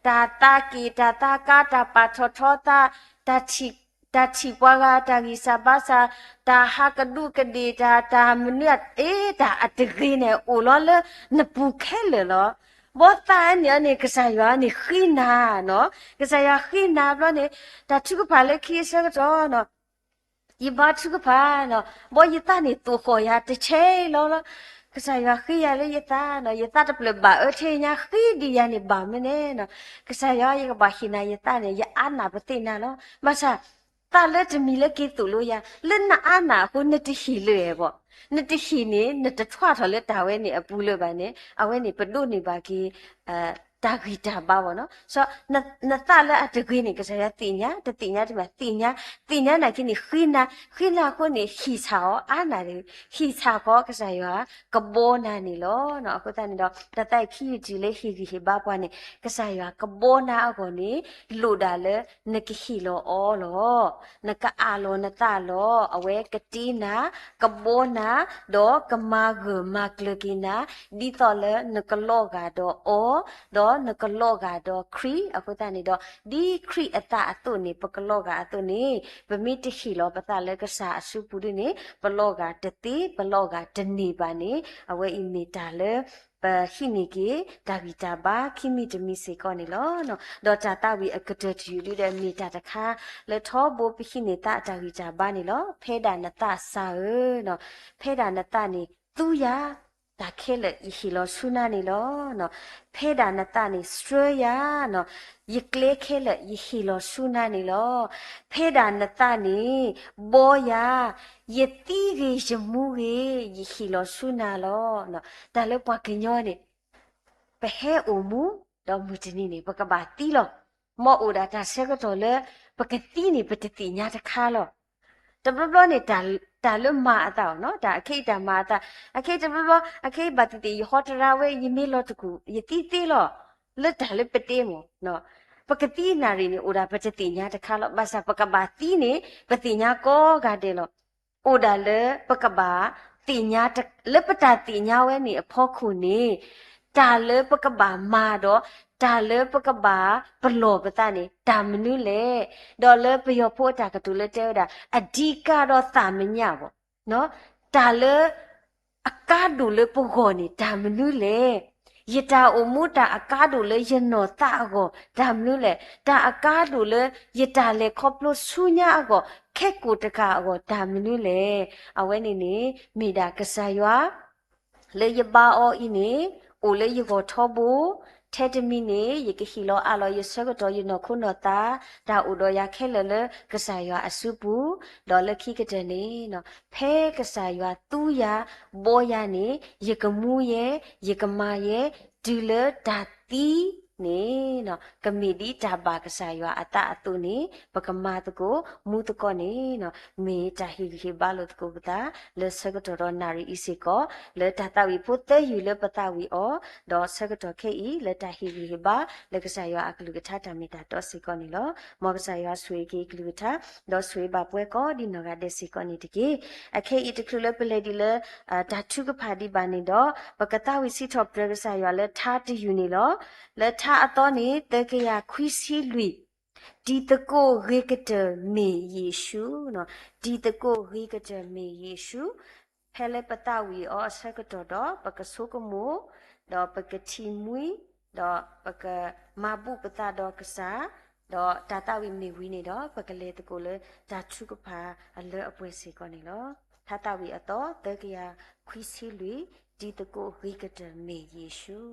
တၢ်သးက့ၣ် တၢ်သးကါ တၢ်ပာ်ထီၣ်ထီသး, တၢ်ထံၣ်, တၢ်ထံၣ်ပှၤဂၤ တၢ်ဂံၢ်စၢ်ဘါစၢ်, တၢ်ဟးကဒူးကဒ့ၣ်တၢ်, တၢ်မနုၤအ, အ့ တၢ်အတဂ့ၤန့ၣ် အိၣ်လီၤလၢနပူၤခဲလၢာ်လီၤ. ဘီသးန့ၣ်န့ၣ် ကစၢ်ယွၤန့ၣ်ဃ့နၤနီၤ, ကစၢ်ယွၤဃ့နၤဘျီန့ၣ် တၢ်ထုကဖၣ်လၢခံအဆၢကတီၢ်နီၤ ယဘါထုကဖၣ်နီၤ, ဘီယသးန့ၣ်သိၣ်ဃီၣ်ယၤတဆဲးလီၤလီၤ. ကစၢ်ယွၤဃ့ယၤလၢယသးနီၤ, ယသးတဖျၢၣ်ဘၣ်အၢထဲညါ ဃ့ဒံးယၤန့ၣ်ဘၣ်မနုၤလဲၣ်နီၤ. ကစၢ်ယွၤ ယကဘၣ်ဟ့ၣ်နၤယသးန့ၣ် ယအါနၢ်ပသ့ၣ်နၤလီၤ. ဘၣ်ဆၣ် သးလၢတမံၤလၢက့ၤသိၣ်လိယၤ, လၢနအါနၢ်အဃိ နတဟ့ၣ်လၢၤဘၣ်. နတဟ့ၣ်န့ၣ် နတထွးထီၣ်လၢတၢ်ဝဲန့ၣ်အပူၤလၢၤဘၣ်န့ၣ် အဝဲန့ၣ်ပဒိးန့ၢ်ဘၣ်က့ၤ တၢ်ဂံၢ်တၢ်ဘါဘၣ်နီၤ. နသးလၢအတဂ့ၤန့ၣ် ကစၢ်ယွၤသ့ၣ်ညါ, တသ့ၣ်ညါတမ့ၢ် သ့ၣ်ညါ, သ့ၣ်ညါနာ်က့န့ၣ် ဃ့နၤ, ဃ့နၤအဃိန့ၣ် ဟံၣ်ဆၣ်အီၤအါနၢ်န့ၣ်, ဟံၣ်ဆၣ်ဃီ ကစၢ်ယွၤကဘီနၤန့ၣ်လီၤ. အဃိသတးန့ၣ်ဒီး တၢ်သးအံၤခံယုၢ်တံၢ်လၢဟ့ၣ်ဂံၢ်ဟ့ၣ်ဘါပှၤန့ၣ် ကစၢ်ယွၤကဘီနၤအဂီၢ်န့ၣ် လိၣ်ဒၣ်လၢနကဟ့ၣ်လီၤအီၤလီၤ. နကအးလီၤနသးလီၤ. အဝဲကတ့နၤ, ကဘီနၤ, ဒီးကမၤဂၢၢ်မၤကျၢၤက့ၤနၤ, ဒ်သိးလၢနကလီၤဂာ်ဒီးအီၤ, ဒီးနကလီၤဂာ်ဒီးခရံာ်. အဃိသတးန့ၣ်ဒီး ဒ်ခရံာ်အသးအသိးန့ၣ် ပကလီၤဂာ်အသိးန့ၣ် ပမ့ၢ်တဟ့ၣ်လီၤပသးလၢကစၢ်အစုပူၤဒ်န့ၣ် ပလီၤဂာ်တသ့ ပလီၤဂာ်တန့ၢ်ဘၣ်န့ၣ် အဝဲအံၤမ့ၢ်တၢ်လၢ ပဟံးန့ၢ်က့ၤ တၢ်ဂံၢ်တၢ်ဘါခံမံၤတမံၤစ့ၢ်ကီးန့ၣ်လီၤ. ဒီးတၢ်သးဝံၣ်အကတၢၢ်တယုၢ်ဒုဒီး မ့ၢ်တၢ်တခါလၢထီဘိပဟံးန့ၢ်သးအတၢ်ဂံၢ်တၢ်ဘါန့ၣ်လီၤ. ဖဲဒၣ်နသးစၢ်ဧၢ, ဖဲဒၣ်နသးန့ၣ်သူယၤ, တၢ်ခဲလၢာ်ယဟ့ၣ်လီၤဆူနၤန့ၣ်လီၤ. ဖဲဒၣ်နသးန့ၣ်ဆှၢယၤ, ယကျဲခဲလၢာ်ယဟ့ၣ်လီၤဆူနၤန့ၣ်လီၤ. ဖဲဒၣ်နသးန့ၣ် ဘီယၤ, ယသံဂ့ၤယမူဂ့ၤ ယဟ့ၣ်လီၤဆူနၤလီၤ. တၢ်လၢပှၤကညီန့ၣ် ပဟဲအိၣ်မူ ဒီးမုၢ်တနံၤန့ၣ် ပကဘၣ်သံလီၤ. မ်အိၣ်ဒၣ်တၢ်ဆၢကတီၢ်လၢ ပကသံန့ၣ် ပတသ့ၣ်ညါတခါလီၤ. တဘျီဘျီန့ၣ် တၢ်လၢမၤအသးအီၤနီၤ, တၢ်အခဲအံၤတၢ်မၤအသး, အခဲအံၤတဘျီဘျီ အခဲအံၤဘၣ်သ့ၣ်သ့ၣ် ယဟီတရါဝဲ ယမ့ၢ်လီၤတကူၣ် ယသံသ့လီၤ. လၢတၢ်လၢပတဲမ့ၢ် ပကသံနၣ်ရံၣ်န့ၣ် အိၣ်ဒၣ်ပတသ့ၣ်ညါတခါလီၤ. ဘၣ်ဆၣ်ပကဘၣ်သံန့ၣ် ပသ့ၣ်ညါကိးဂၤဒဲးလီၤ. အိၣ်ဒၣ်လၢပကဘၣ်သ့ၣ်ညါ, လၢပတၢ်သ့ၣ်ညါဝဲန့ၣ်အဖီခိၣ်န့ၣ် တၢ်လၢပကဘၣ်မၤဒီး တၢ်လၢပကဘၣ်ပလီၢ်ပသးန့ၣ် တၢ်မနုၤလဲၣ်. ဒီးလၢပယီၤဖိအတၢ်ကတိၤလၢတဲဝဲဒၣ် အဓိက ဒီးသာမည ဘၣ် တၢ်လၢ အကါဒိၣ်လၢပဂီၢ်န့ၣ် တၢ်မနုၤလဲၣ်. ယတၢ်အိၣ်မူတၢ်အကါဒိၣ်လၢယနီၢ်သးအဂီၢ် တၢ်မနုၤလဲၣ်. တၢ်အကါဒိၣ်လၢယတၢ်လဲၤခီဖျိဆူညါအဂီၢ် ခဲကိာ်တကးအဂီၢ် တၢ်မနုၤလဲၣ်. အဝဲန့ၣ်န့ၣ် မ့ၢ်ဒၣ်ကစၢ်ယွၤ လၢယဘါအီၤအံၤန့ၣ် အိၣ်လၢယဂီၢ်ထီဘိ, ထဲတမံၤန့ၣ် ယကဟ့ၣ်လီၤအးလီၤယဆၢကတီၢ် ယနီၢ်ခိနီၢ်သး, တၢ်အိၣ်ဒီးယၤခဲလၢာ်လၢကစၢ်ယွၤအစုပူၤ, ဒီးလၢခံကတၢၢ်န့ၣ် ဖဲကစၢ်ယွၤသူယၤ, ဘီယၤန့ၣ် ယကမူယဲ, ယကမၤယဲ, တုၤလၢတၢ်သံန့ၣ် ကမ့ၢ်ဒ်တၢ်ဘၣ်ကစၢ်ယွၤအသးအသိးန့ၣ် ပကမၤသကိး မူသကိးန့ၣ် မ့ၢ်တၢ်ဟ့ၣ်ဂံၢ်ဟ့ၣ်ဘါလိာ်သကိးပသး လၢဆၢကတီၢ်ဒီးနၣ်ရံၣ်အံၤစ့ၢ်ကီး, လၢတၢ်သးဝံၣ်ဖိသၢယုၢ်လၢပသးဝံၣ်အီၤ, ဒီးဆၢကတီၢ်ခဲအံၤ လၢတၢ်ဟ့ၣ်ဂံၢ်ဟ့ၣ်ဘါ လၢကစၢ်ယွၤအကလုၢ်ကထါတၢ်မ့ၢ်တၢ်တီစ့ၢ်ကီးန့ၣ်လီၤ. မ်ကစၢ်ယွၤဆိၣ်ဂ့ၤက့ၤကလုၢ်ကထါ, ဒီးဆိၣ်ဂ့ၤဘၣ်ပှၤကိးဒ်နီၢ်ဂၤဒဲးစ့ၢ်ကီးန့ၣ်တက့ၢ်. အခဲအံၤတချုးလၢပလဲၤဒံးလၢ တၢ်ထုကဖၣ်ဒံးဘၣ်န့ၣ်ဒီး ပကသးဝံၣ်စံးထီၣ်ပတြၢၤကစၢ်ယွၤလၢထါတယုၢ်န့ၣ်လီၤ. လၢထါအသီန့ၣ် သၢကယၤခွံဆံလွံၢ်, တံၤသကိးဂ့ၤကတၢၢ်မ့ၢ်ယ့ၣ်ၡူး, တံၤသကိးဂ့ၤကတၢၢ်မ့ၢ်ယ့ၣ်ၡူး, ဖဲလၢပသးဝံၣ်အီၤအဆၢကတီၢ်ဒီး ပကဆိကမိၣ်, ဒီးပကထံၣ်မှံ, ဒီးပကမၤဘူၣ်ပသးဒီးကစၢ်, ဒီးတၢ်သးဝံၣ်မ့ၢ်ဝံၤန့ၣ်ဒီး ပကလဲၤသကိးလၢတၢ်ထုကဖၣ်အလၢအပှဲၤစ့ၢ်ကီးန့ၣ်လီၤ. ထါသးဝံၣ်အသီ သၢကယၤခွံဆံလွံၢ်, တံၤသကိးဂ့ၤကတၢၢ်မ့ၢ်ယ့ၣ်ၡူး.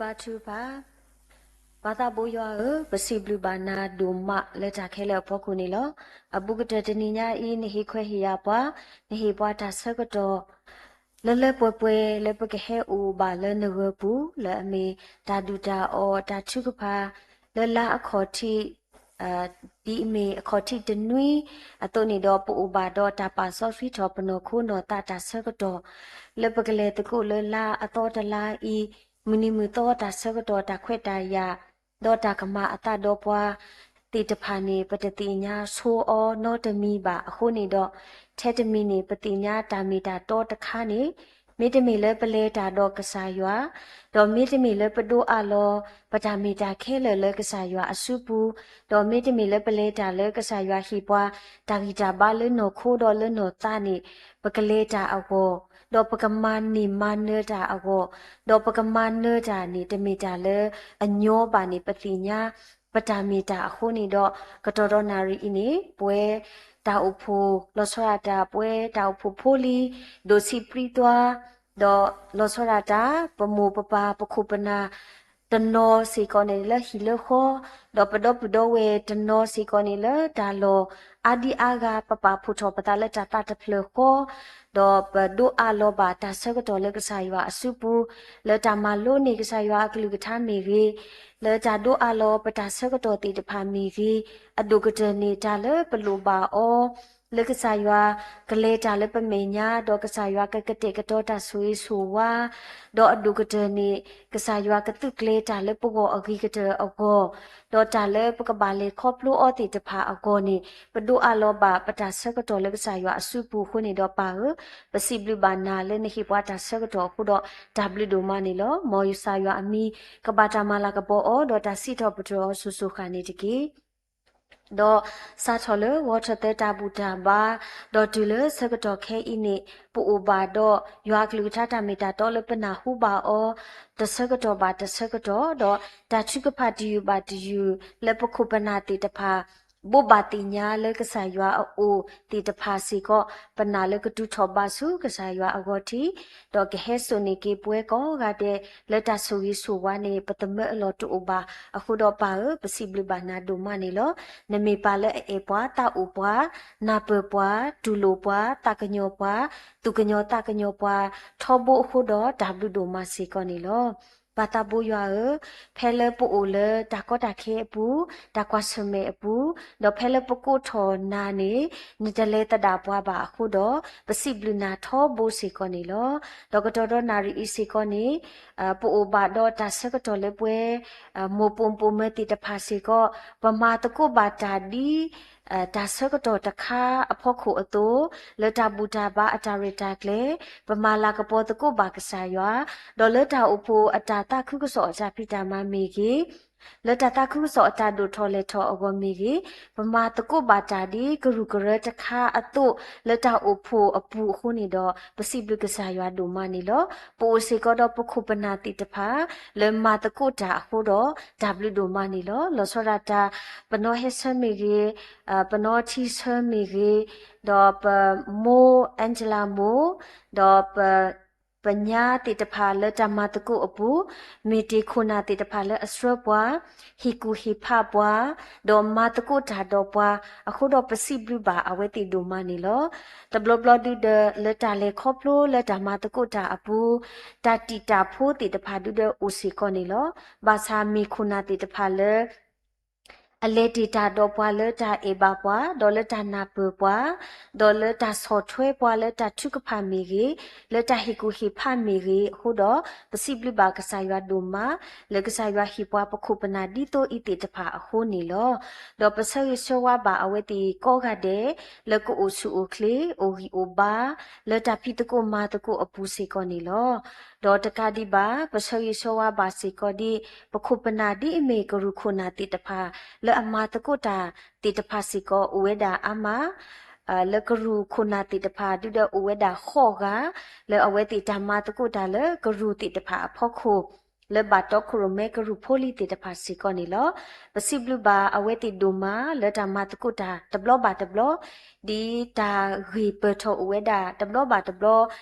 ဘါထုကဖၣ်, ပၢ်သးဘိယွၤဧၢ, ပစံးဘျုးဘၣ်နၤဒိၣ်မးလၢတၢ်ခဲလၢာ်အဖီခိၣ်န့ၣ်လီၤ. အဘူးကတၢၢ်တနံၤညါအံၤ နဟ့ၣ်ခွဲးဟ့ၣ်ယာ်ပှၤ, နဟ့ၣ်ပှၤတၢ်ဆၢကတီၢ် လၢလၢပှဲၤပှဲၤလၢပကဟဲအိၣ်ဘၣ်လၢနဂၢၢ်ပူၤ လၢအမ့ၢ်တၢ်ဒုၣ်တၢ်အီၣ်တၢ်ထုကဖၣ် လၢလါအခီၣ်ထံး ဒ်အမ့ၢ်အခီၣ်ထံးတနွံအသိးန့ၣ်ဒီး ပအိၣ်ဘၣ်ဒီးတၢ်ပာ်စီဆှံထီၣ်ပနီၢ်ခိနီၢ်သးတၢ်ဆၢကတီၢ် လၢပကလဲၤသကိးလၢလါအသီတလါအံၤ မုၢ်နံၤမုၢ်သီတၢ်ဆၢကတီၢ်တၢ်ခွဲးတၢ်ယာ် ဒီးတၢ်ကမၤအသးဒီးပှၤသ့ၣ်တဖၣ်န့ၣ် ပတသ့ၣ်ညါဆိအီၤနီတမံၤဘၣ်အဃိန့ၣ်ဒီး ထဲတမံၤန့ၣ် ပသ့ၣ်ညါတၢ်မ့ၢ်တၢ်တီတခါန့ၣ် မ့တမ့ၢ်လၢပလဲၤတၢ်ဒီးကစၢ်ယွၤ, ဒီးမ့တမ့ၢ်လၢပဒိးအးလီၤ ပတၢ်မ့ၢ်တၢ်ခဲလၢာ်လၢကစၢ်ယွၤအစုပူၤ, ဒီးမ့တမ့ၢ်လၢပလဲၤတၢ်လၢကစၢ်ယွၤဟ့ၣ်ပှၤ တၢ်ဂံၢ်တၢ်ဘါလၢနီၢ်ခိဒီးလၢနီၢ်သးန့ၣ် ပကလဲၤတၢ်အဂီၢ်, ဒီးပကမၤန့ၢ်မၤနၢၤတၢ်အဂီၢ်, ဒီးပကမၤနၢၤတၢ်န့ၣ် တမ့ၢ်တၢ်လၢအညီဘၣ်န့ၣ် ပသ့ၣ်ညါ ပတၢ်မ့ၢ်တၢ်အဃိန့ၣ်ဒီး ကတီၢ်ဒီးနၣ်ရံၣ်အံၤန့ၣ် ပဝဲတၢ်အိၣ်ဖှိၣ် လီၤဆီဒၣ်တၢ် ပဝဲတၢ်အိၣ်ဖှိၣ်ဖိလံၤ ဒိၣ်ဆံးပြံသွါ ဒီးလီၤဆီဒၣ်တၢ် ပမိၢ်ပပၢ်ပခိၣ်ပနၢ် တနီၤစ့ၢ်ကီးန့ၣ်လၢဟံၣ်လၢဃီ, ဒီးပဒီပုၢ်ဒီဝဲၢ်တနီၤစ့ၢ်ကီးန့ၣ်လၢတၢ်လီၢ်အါဒံအါဂၤ ပပာ်ဖှိၣ်ထီၣ်ပသးလၢတၢ်သးတဖျၢၣ်ဃီ, ဒီးပဒိးအးလီၤဘၣ်တၢ်ဆၢကတီၢ်လၢကစၢ်ယွၤအစုပူၤ, လၢတၢ်မၤလိန့ၢ်ကစၢ်ယွၤအကလုၢ်ကထါမ့ၢ်ဂ့ၤ, လၢတၢ်ဒိးအးလီၤပတၢ်ဆၢကတီၢ်သ့ၣ်တဖၣ်မ့ၢ်ဂ့ၤ, အဒိၣ်ကတၢၢ်န့ၣ်တၢ်လၢပလိၣ်ဘၣ်အီၤ လၢကစၢ်ယွၤကလဲၤတၢ်လၢပမဲာ်ညါ ဒီးကစၢ်ယွၤကကတဲာ်ကတီၤတၢ်ဆိၣ်ဂ့ၤဆိၣ်ဝါ, ဒီးအဒိၣ်ကတၢၢ်န့ၣ် ကစၢ်ယွၤကသုးကျဲၤတၢ်လၢပဂီၢ်အဂ့ၤကတၢၢ်အဂီၢ်, ဒီးတၢ်လၢပကဘၣ်လဲၤခီဖျိအီၤသ့ၣ်တဖၣ်အဂီၢ်န့ၣ် ပဒိးအးလီၤဘၣ်ပတၢ်ဆၢကတီၢ်လၢကစၢ်ယွၤအစုပူၤအဃိန့ၣ်ဒီးပၢ်ဧၢ, ပစံးဘျုးဘၣ်နၤလၢနဟ့ၣ်ပှၤတၢ်ဆၢကတီၢ်အဃိဒီး တၢ်ဘျုးဒိၣ်မးန့ၣ်လီၤ. မ်ယွၤကစၢ်ယွၤအမံၤ ကဘၣ်တၢ်မၤလၤကပီၤအီၤ ဒီးတၢ်စံးထီၣ်ပတြၢၤအီၤစိၤစိၤဃၣ်န့ၣ်တက့ၢ်. ဒီးစးထီၣ်လၢဂီၤထီၣ်သၢတၢ်ဘူၣ်တၢ်ဘါ, ဒီးတုၤလၢဆၢကတီၢ်ခဲအံၤန့ၣ် ပအိၣ်ဘၣ်ဒီးယွၤအကလုၢ်ကထါတၢ်မ့ၢ်တၢ်တီလၢပနၢ်ဟူဘၣ်အီၤ တဆၢကတီၢ်ဘၣ်တဆၢကတီၢ်, ဒီးတၢ်ထုကဖၣ်တယုၢ်ဘၣ်တယုၢ် လၢပခိၣ်ပနၢ်သ့ၣ်တဖၣ် ဘိးဘၣ်သ့ၣ်ညါလၢကစၢ်ယွၤအအိၣ်သ့ၣ်တဖၣ်စ့ၢ်ကီး ပနာ်လၢကတုၤထီၣ်ဘးဆူကစၢ်ယွၤအဂီၢ်ထံး, ဒီးကဟဲစိာ်န့ၢ်က့ၤပဝဲကိးဂၤဒဲး လၢတၢ်ဆိၣ်ဂ့ၤဆိၣ်ဝါန့ၣ် ပသမၢအလီၢ်တအိၣ်ဘၣ်. အဃိဒီးပၢ်ဧၢ, ပစံးဘျုးဘၣ်နၤဒိၣ်မးန့ၣ်လီၤ. နမ့ၢ်ပၢ်လၢအအဲၣ်ပှၤ, သးအိၣ်ပှၤ, နၢ်ပၢၢ်ပှၤ, တူၢ်လိာ်ပှၤ, သးကညီၤပှၤ, သူၣ်ကညီၤသးကညီၤပှၤ ထီဘိအဃိဒီး တၢ်ဘျုးဒိၣ်မးစ့ၢ်ကီးန့ၣ်လီၤ. ပၢ်သးဘိယွၤဧၢ, ဖဲလၢပအိၣ်လၢတၢ်ကီတၢ်ခဲအပူၤ, တၢ်ကွၢ်ဆၢၣ်မဲာ်အပူၤ, ဒီးဖဲလၢပကိးထီၣ်နၤန့ၣ် နတလဲၤသဒၣ်ပှၤဘၣ်အဃိဒီး ပစံးဘျုးနၤထီဘိစ့ၢ်ကီးန့ၣ်လီၤ. ဒီးကတီၢ်ဒီးနၣ်ရံၣ်အံၤစ့ၢ်ကီးန့ၣ် ပအိၣ်ဘၣ်ဒီးတၢ်ဆၢကတီၢ်လၢပဝဲ မိၢ်ပိာ်မုၣ်ပိာ်မၢၤသ့ၣ်တဖၣ်စ့ၢ်ကီး ပမၤသကိးဘၣ်တၢ်ဒ် တၢ်ဆၢကတီၢ်တခါအဖီခိၣ်အသိး, လၢတၢ်ဘူၣ်တၢ်ဘါအတၢ်ရဲၣ်တၢ်ကျဲၤ, ပမၤလၤကပီၤသကိးဘၣ်ကစၢ်ယွၤ, ဒီးလၢတၢ်အိၣ်ဖှိၣ်အတၢ်သးခုကစီၣ်အတၢ်ဖံးတၢ်မၤမ့ၢ်ဂ့ၤ, လၢတၢ်သးခုကစီၣ်အတၢ်ဒိၣ်ထီၣ်လဲၢ်ထီၣ်အဂီၢ်မ့ၢ်ဂ့ၤ, ပမၤသကိးဘၣ်တၢ်ဒ်ကရူၢ်ကရၢတခါအသိး လၢတၢ်အိၣ်ဖှိၣ်အပူၤအဃိန့ၣ်ဒီး ပစံးဘျုးကစၢ်ယွၤဒိၣ်မးန့ၣ်လီၤ. ပအိၣ်စ့ၢ်ကီးဒီးပခိၣ်ပနၢ်သ့ၣ်တဖၣ် လၢမၤသကိးတၢ်အဃိဒီး တၢ်ဘျုးဒိၣ်မးန့ၣ်လီၤ. လီၤဆီဒၣ်တၢ် ပနီၢ်ဟဲဆၢမ့ၢ်ဂ့ၤ, ပနီၢ်ထံဆၢမ့ၢ်ဂ့ၤ, ဒီးပမိၢ် Angela မိၢ်, ဒီးပ ပညါသ့ၣ်တဖၣ်လၢတၢ်မၤသကိးအပူၤ, မ့ၢ်တ့ၢ်ခိၣ်နၢ်သ့ၣ်တဖၣ်လၢအဆှၢပှၤ, ဟ့ၣ်ကူၣ်ဟ့ၣ်ဖးပှၤ, ဒီးမၤသကိးတၢ်ဒီးပှၤ, အဃိဒီးပစံးဘျုးဘၣ်အဝဲသ့ၣ်ဒိၣ်မးန့ၣ်လီၤ. တဘျီဘျီဒုဒီး လၢတၢ်လဲၤခီဖျိလၢတၢ်မၤသကိးတၢ်အပူၤ, တၢ်တံာ်တာ်ဖိသ့ၣ်တဖၣ်ဒုဒီးအိၣ်စ့ၢ်ကီးန့ၣ်လီၤ. ဘၣ်ဆၣ်မ့ၢ်ခိၣ်နၢ်သ့ၣ်တဖၣ်လၢ အလဲၤတ့ၢ်တၢ်ဒီးပှၤလၢတၢ်အဲၣ်ဘၣ်ပှၤ, ဒီးလၢတၢ်နၢ်ပၢၢ်ပှၤ, ဒီးလၢတၢ်ဆီၣ်ထွဲပှၤလၢတၢ်ထုကဖၣ်မ့ၢ်ဂ့ၤ, လၢတၢ်ဟ့ၣ်ကူၣ်ဟ့ၣ်ဖးမ့ၢ်ဂ့ၤအဃိဒီး ပစံးဘျုးဘၣ်ကစၢ်ယွၤဒိၣ်မး လၢကစၢ်ယွၤဟ့ၣ်ပှၤပခိၣ်ပနၢ်ဒ်သိးအံၤသ့ၣ်တဖၣ်အဃိန့ၣ်လီၤ. ဒီးပဆၢဂ့ၤဆၢဝါဘၣ်အဝဲသ့ၣ်ကိးဂၤဒဲး လၢကအိၣ်ဆူၣ်အိၣ်ချ့ အိၣ်ဂံၢ်အိၣ်ဘါ လၢတၢ်ဖံးသကိးမၤသကိးအပူၤစ့ၢ်ကီးန့ၣ်လီၤ. ဒီးတကးဒံးဘၣ် ပဆၢဂ့ၤဆၢဝါဘၣ်စ့ၢ်ကီးဒ် ပခိၣ်ပနၢ်ဒ်အမ့ၢ်ကရူၢ်ခိၣ်နၢ်သ့ၣ်တဖၣ် လၢအမၤသကိးတၢ်သ့ၣ်တဖၣ်စ့ၢ်ကီး အိၣ်ဝဲဒၣ်အါမး, လၢကရူၢ်ခိၣ်နၢ်သ့ၣ်တဖၣ်ဒုဒီးအိၣ်ဝဲဒၣ်ဃိးဂၤ, လၢအဝဲသ့ၣ်တၢ်မၤသကိးတၢ်လၢကရူၢ်သ့ၣ်တဖၣ်အဖီခိၣ် လၢဘၣ်တီခိၣ်ရိၣ်မဲကရူၢ်ဖိလံၤသ့ၣ်တဖၣ်စ့ၢ်ကီးန့ၣ်လီၤ. ပစံးဘျုးဘၣ်အဝဲသ့ၣ်ဒိၣ်မးလၢတၢ်မၤသကိးတၢ်တဘျီဘၣ်တဘျီ, ဒ်တၢ်ဂ့ၢ်ပၢၢ်ထီၣ်အိၣ်ဝဲဒၣ်တဘျီဘၣ်တဘျီ,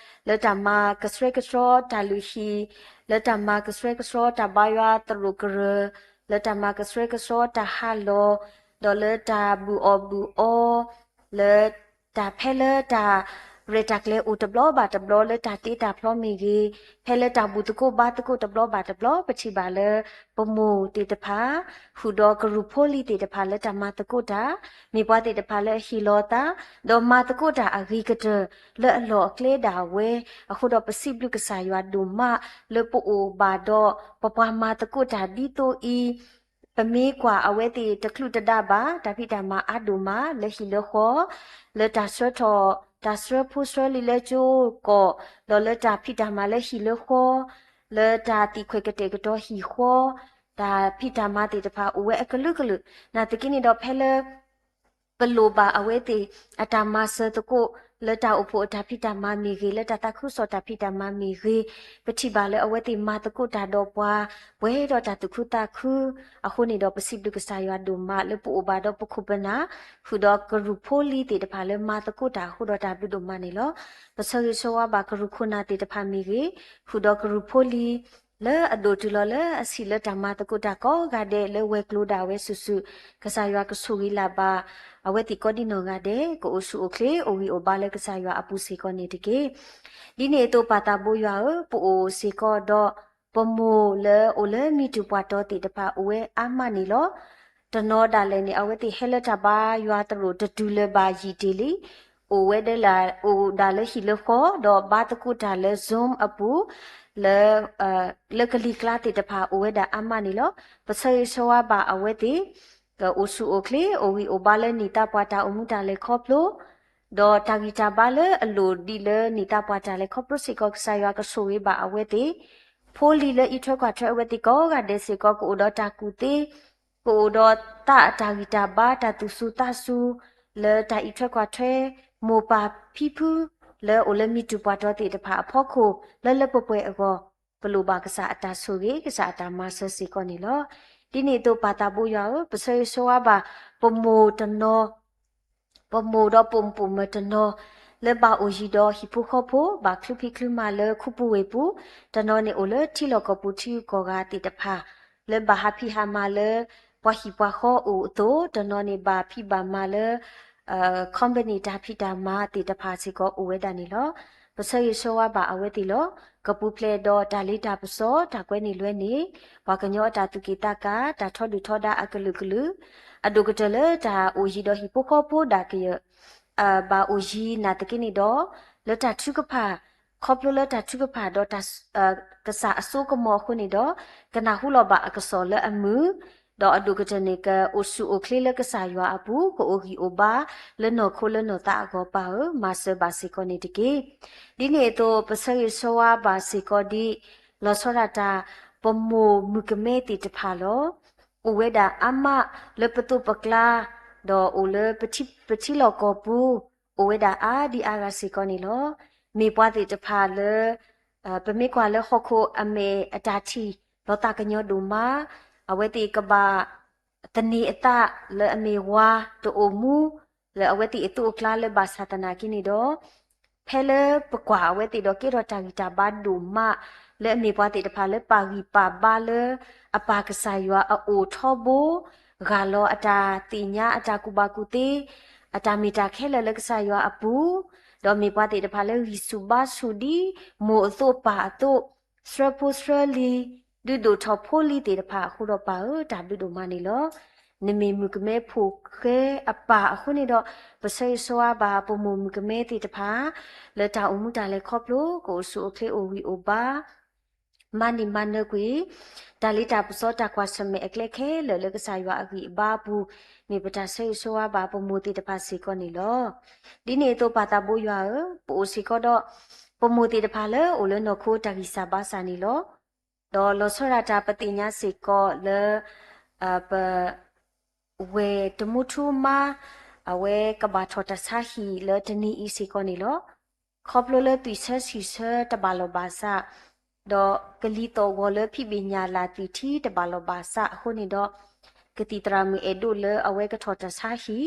လၢတၢ်မၤကဆှဲကဆှီတၢ်လုၢ်ဟံၣ်, လၢတၢ်မၤကဆှဲကဆှီတၢ်ဘါယွၤသရိာ်ကရၢၢ်, လၢတၢ်မၤကဆှဲကဆှီတၢ်ဟးလီၤ, ဒီးလၢတၢ်ဘုၣ်အီၣ်ဘုၣ်အီ, လၢတၢ်ဖဲလၢတၢ်ရဲၣ်တၢ်ကျဲၤအိၣ်တဘျီဘၣ်တဘျီ လၢတၢ်တ့တၢ်ဖျီမ့ၢ်ဂ့ၤ, ဖဲလၢတၢ်ဘူၣ်သကိးဘါသကိးတဘျီဘၣ်တဘျီ ပထံၣ်ဘၣ်လၢ ပမိၢ်သ့ၣ်တဖၣ် ဃုာ်ဒီးကရူၢ်ဖိလံၤသ့ၣ်တဖၣ်လၢတၢ်မၤသကိးတၢ်, မ့ၢ်ပှၤသ့ၣ်တဖၣ်လၢအဟ့ၣ်လီၤအသး, ဒီးမၤသကိးတၢ်အဂ့ၤကတၢၢ်လၢအလီၢ်အကျဲဒၣ်ဝဲ, အဃိဒီးပစံးဘျုးကစၢ်ယွၤဒိၣ်မး လၢပအိၣ်ဘၣ်ဒီး ပပှၤမၤသကိးတၢ်ဒ်သိးအံၤ, ပမ့ၢ်ကွၢ်အဝဲသ့ၣ်တချုးတဒါဘၣ် တၢ်ဖံးတၢ်မၤအါဒိၣ်မးလၢဟံၣ်လၢဃီ, လၢတၢ်ဆှၢထီၣ် တၢ်ဆှၢဖိဆှၢလံာ်လၢကၠိကီၢ်, ဒီးလၢတၢ်ဖံးတၢ်မၤလၢဟံၣ်လၢဃီ, လၢတၢ်သံၣ်ခွဲးကတဲာ်ကတီၤဟံၣ်ဃီ, တၢ်ဖံးတၢ်မၤသ့ၣ်တဖၣ်အိၣ်ဝဲအကလုာ်ကလုာ်, နာ်သက့န့ၣ်ဒီးဖဲလၢ ပလိၣ်ဘၣ်အဝဲသ့ၣ်အတၢ်မၤစၢၤသကိး လၢတၢ်အိၣ်ဖှိၣ်အတၢ်ဖံးတၢ်မၤမ့ၢ်ဂ့ၤ, လၢတၢ်သးခုကစီၣ်တၢ်ဖံးတၢ်မၤမ့ၢ်ဂ့ၤ, ပထံၣ်ဘၣ်လၢအဝဲသ့ၣ်မၤသကိးတၢ်ဒီးပှၤ ပှဲၤဒီးတၢ်သူၣ်ခုသးခု, အဃိန့ၣ်ဒီးပစံးဘျုးကစၢ်ယွၤဒိၣ်မး လၢပအိၣ်ဘၣ်ဒီးပခိၣ်ပနၢ် ဃုာ်ဒီးကရူၢ်ဖိလံၤသ့ၣ်တဖၣ်လၢမၤသကိးတၢ်အဃိဒီးတၢ်ဘျုးဒိၣ်မးန့ၣ်လီၤ. ပဆၢဂ့ၤဆၢဝါဘၣ်ကရူၢ်ခိၣ်နၢ်သ့ၣ်တဖၣ်မ့ၢ်ဂ့ၤ, ဃုာ်ဒီးကရူၢ်ဖိလံၤ လၢအဒိၣ်တုၤလီၤလၢအဆံးလၢတၢ်မၤသကိးတၢ်ကိးဂၤဒဲးလၢဝဲၤကျိၤဒၣ်ဝဲစုာ်စုာ်, ကစၢ်ယွၤကဆိၣ်ဂ့ၤလၢ်ဘၣ် အဝဲသ့ၣ်ကိးဒံနီၢ်ဂၤဒဲး ကအိၣ်ဆူၣ်အိၣ်ချ့အိၣ်ဂံၢ်အိၣ်ဘါလၢကစၢ်ယွၤအပူၤစ့ၢ်ကီးန့ၣ်တက့ၢ်. ဒ်န့ၣ်အသိးပၢ်သးဘိယွၤဧၢ, ပအိၣ်စ့ၢ်ကီးဒီး ပမိၢ်လၢအိၣ်လၢမံတူၢ်ပှၢ်တီၤသ့ၣ်တဖၣ်အိၣ်ဝဲအါမးန့ၣ်လီၤ. တနီၤဒၣ်လဲာ်န့ၣ် အဝဲသ့ၣ်ဟဲလၢတၢ်ဘါယွၤသရိာ်တတုၤလၢၤဘၣ်ယံာ်တ့ၢ်လံ, အိၣ်ဝဲဒၣ်လၢ အိၣ်ဒၣ်လၢဟံၣ်လၢဃီ ဒီးဘါသကိးတၢ်လၢ Zoom အပူၤ လၢ လၢကလံၤကျါသ့ၣ်တဖၣ်အိၣ်ဝဲဒၣ်အါမးန့ၣ်လီၤ. ပဆၢဂ့ၤဆၢဝါဘၣ်အဝဲသ့ၣ် ကအိၣ်ဆူၣ်အိၣ်ချ့ အိၣ်ဂံၢ်အိၣ်ဘါလၢနံၣ်သးပှၢ်တၢ်အိၣ်မူတၢ်လဲၤခီဖျိ ဒီးတၢ်ဂံၢ်တၢ်ဘါလၢအလိၣ်ဒံးလၢနံၣ်သးပှၢ်တၢ်လဲၤခီဖျိစ့ၢ်ကီး ကစၢ်ယွၤကဆိၣ်ဂ့ၤဘၣ်အဝဲသ့ၣ်, ဖိလံၤလၢအံးထွဲကွၢ်ထွဲအဝဲသ့ၣ်ကိးဂၤဒဲးစ့ၢ်ကီး ကအိၣ်ဒီးတၢ်ကူၣ်သ့, ကအိၣ်ဒီးသးအတၢ်ဂံၢ်တၢ်ဘါ တၢ်သူၣ်စူၤသးစူၤ လၢတၢ်အံးထွဲကွၢ်ထွဲ မိၢ်ပၢ်ဖံဖု လၢအိၣ်လၢမံတူၢ်ပှၢ်တီၤသ့ၣ်တဖၣ်အဖီခိၣ် လၢလၢပှဲၤပှဲၤအဂီၢ်, ပလိၣ်ဘၣ်ကစၢ်အတၢ်ဆိၣ်ဂ့ၤ ကစၢ်အတၢ်မၤစၢၤစ့ၢ်ကီးန့ၣ်လီၤ. ဒ်န့ၣ်အသိးပၢ်သးဘိယွၤဧၢ, ပဆၢဂ့ၤဆၢဝါဘၣ် ပမိၢ်တနီၤ ပမိၢ်ဒီးပိာ်မုၣ်ပိာ်မၢၤတနီၤ လၢဘၣ်အိၣ်ယံၤဒီးဟံၣ်ဖိဃီဖိ ဘၣ်ချုးဖံးချုးမၤလၢခူပူၤဝ့ၢ်ပူၤ, တနီၤန့ၣ်အိၣ်လၢထံလီၢ်ကီၢ်ပူၤထံဂုၤကီၢ်ဂၤသ့ၣ်တဖၣ် လၢဘၣ်ဟးဖံးဟးမၤလၢပှၤဟံၣ်ပှၤဃီအိၣ်အသိး, တနီၤန့ၣ်ဘၣ်ဖံးဘၣ်မၤလၢ company တၢ်ဖံးတၢ်မၤသ့ၣ်တဖၣ်စ့ၢ်ကီးအိၣ်ဝဲဒၣ်န့ၣ်လီၤ. ပဆၢဂ့ၤဆၢဝါဘၣ်အဝဲသ့ၣ်လီၤ. ကပူၤဖျဲးဒီးတၢ်လ့တၢ်ပစီ တၢ်ကွဲန့ၢ်လွဲန့ၢ် ပှၤကညီအတၢ်သူၣ်က့ၣ်သးကါ တၢ်ထီဒုၣ်ထီဒါအကလုာ်ကလုာ်, အဒိၣ်ကတၢၢ်လၢတၢ်အိၣ်ယံၤဒီးဟံၣ်ဖိဃီဖိဒၣ်ကယၢၢ် ဘၣ်အိၣ်ယံၤနာ်သက့န့ၣ်ဒီး လၢတၢ်ထုကဖၣ် ခီဖျိလၢတၢ်ထုကဖၣ်ဒီးတၢ် ကစၢ်အစိကမီၤအဃိန့ၣ်ဒီး ကနၢ်ဟူလီၤဘၣ်အကစီၣ်လၢအမုာ်, ဒီးအဒိၣ်ကတၢၢ်န့ၣ် ကအိၣ်ဆူၣ်အိၣ်ချ့လၢကစၢ်ယွၤအပူၤ ကအိၣ်ဂံၢ်အိၣ်ဘါ လၢနီၢ်ခိလၢနီၢ်သးအဂီၢ်ပၢ်ဧၢ, မၤစၢၤဘၣ်စ့ၢ်ကီးန့ၣ်တက့ၢ်. ဒ်န့ၣ်အသိး ပဆၢဂ့ၤဆၢဝါဘၣ်စ့ၢ်ကီးဒ် လီၤဆီဒၣ်တၢ် ပမိၢ်မုၣ်ကမဲသ့ၣ်တဖၣ်လီၤ. အိၣ်ဝဲဒၣ်အါမးလၢပသိးပကျါ, ဒီးအိၣ်လၢပထံလီၢ်ကီၢ်ပူၤ, အိၣ်ဝဲဒၣ်အါဒံအါဂၤစ့ၢ်ကီးန့ၣ်လီၤ. မ့ၢ်ပှၤသ့ၣ်တဖၣ်လၢ ပမ့ၢ်ကွၢ်လၢဟီၣ်ခိၣ်အမဲာ်အတၢ်ထံၣ် လီၤသးကညီၤဒိၣ်မး, အဝဲသ့ၣ်ကဘၣ် သန့ၤအသးလၢအမ့ၢ်ဝၤတအိၣ်မူ လၢအဝဲသ့ၣ်အသိးအကျါလၢဘၣ်ဆၣ်သနာ်က့န့ၣ်ဒီး ဖဲလၢပကွၢ်အဝဲသ့ၣ်ဒီးကဲထီၣ်တၢ်ဂံၢ်တၢ်ဘါဒိၣ်မး လၢအမ့ၢ်ပှၤသ့ၣ်တဖၣ်လၢပာ်ဂံၢ်ပာ်ဘါလၢအပၢ်ကစၢ်ယွၤအအိၣ်ထီဘိ, ဂၢ်လီၤအတၢ်သ့ၣ်ညါအတၢ်ကူၣ်ဘၣ်ကူၣ်သ့, အတၢ်မ့ၢ်တၢ်ခဲလၢာ်လၢကစၢ်ယွၤအပူၤ, ဒီးမ့ၢ်ပှၤသ့ၣ်တဖၣ်လၢဂံၢ်ဆူၣ်ဘါဆူၣ်ဒ် မိၢ်အသိးပၢ်အသိး ဆှၢဖိဆှၢလံၤ, ဒုးဒိၣ်ထီၣ်ဖိလံၤသ့ၣ်တဖၣ်အဃိဒီးပၢ်ဧၢ, တၢ်ဘျုးဒိၣ်မးန့ၣ်လီၤ. နမ့ၢ်မုၣ်ကမဲဖိၣ်ဃဲအပၢ်အဃိန့ၣ်ဒီး ပဆၢဂ့ၤဆၢဝါဘၣ်ပမိၢ်မုၣ်ကမဲသ့ၣ်တဖၣ် လၢတၢ်အိၣ်မူတၢ်လဲၤခီဖျိ ကအိၣ်ဆူၣ်အိၣ်ချ့အိၣ်ဂံၢ်အိၣ်ဘါ မၤန့ၢ်မၤနၢၤကွံာ် တၢ်လ့တၢ်ပစီတၢ်ကွၢ်ဆၢၣ်မဲာ်အကျဲခဲလၢာ်လၢကစၢ်ယွၤအဂံၢ်အဘါအပူၤ, မ့ၢ်ပတၢ်ဆၢဂ့ၤဆၢဝါဘၣ်ပမိၢ်သ့ၣ်တဖၣ်စ့ၢ်ကီးန့ၣ်လီၤ. ဒ်န့ၣ်အသိးပၢ်သးဘိယွၤဧၢ, ပအိၣ်စ့ၢ်ကီးဒီး ပမိၢ်သ့ၣ်တဖၣ်လၢအိၣ်လၢနီၢ်ခိတၢ်ဂံၢ်စၢ်ဘါစၢ်န့ၣ်လီၤ. ဒီးလီၤဆီဒၣ်တၢ်ပသ့ၣ်ညါစ့ၢ်ကီးလၢ ပ ဝဲၢ်တမူထူမါ အဝဲကဘၣ်ထီၣ်တၢ်ဆါဟံၣ်လၢတနံၤအံၤစ့ၢ်ကီးန့ၣ်လီၤ. ခီဖျိလၢသွံၣ်ဆၢဆံၣ်ဆၢတဘၣ်လီၢ်ဘၣ်ဆၣ်, ဒီးကလံၤသီၣ်ဂီၤလၢဖံးဘ့ၣ်ညၣ်လၢ် သွံၣ်ထံတဘၣ်လီၢ်ဘၣ်စးအဃိန့ၣ်ဒီး, ကသံၣ်သရၣ်မုၣ်အဲၣ်ဒိးလၢအဝဲကထီၣ်တၢ်ဆါဟံၣ်,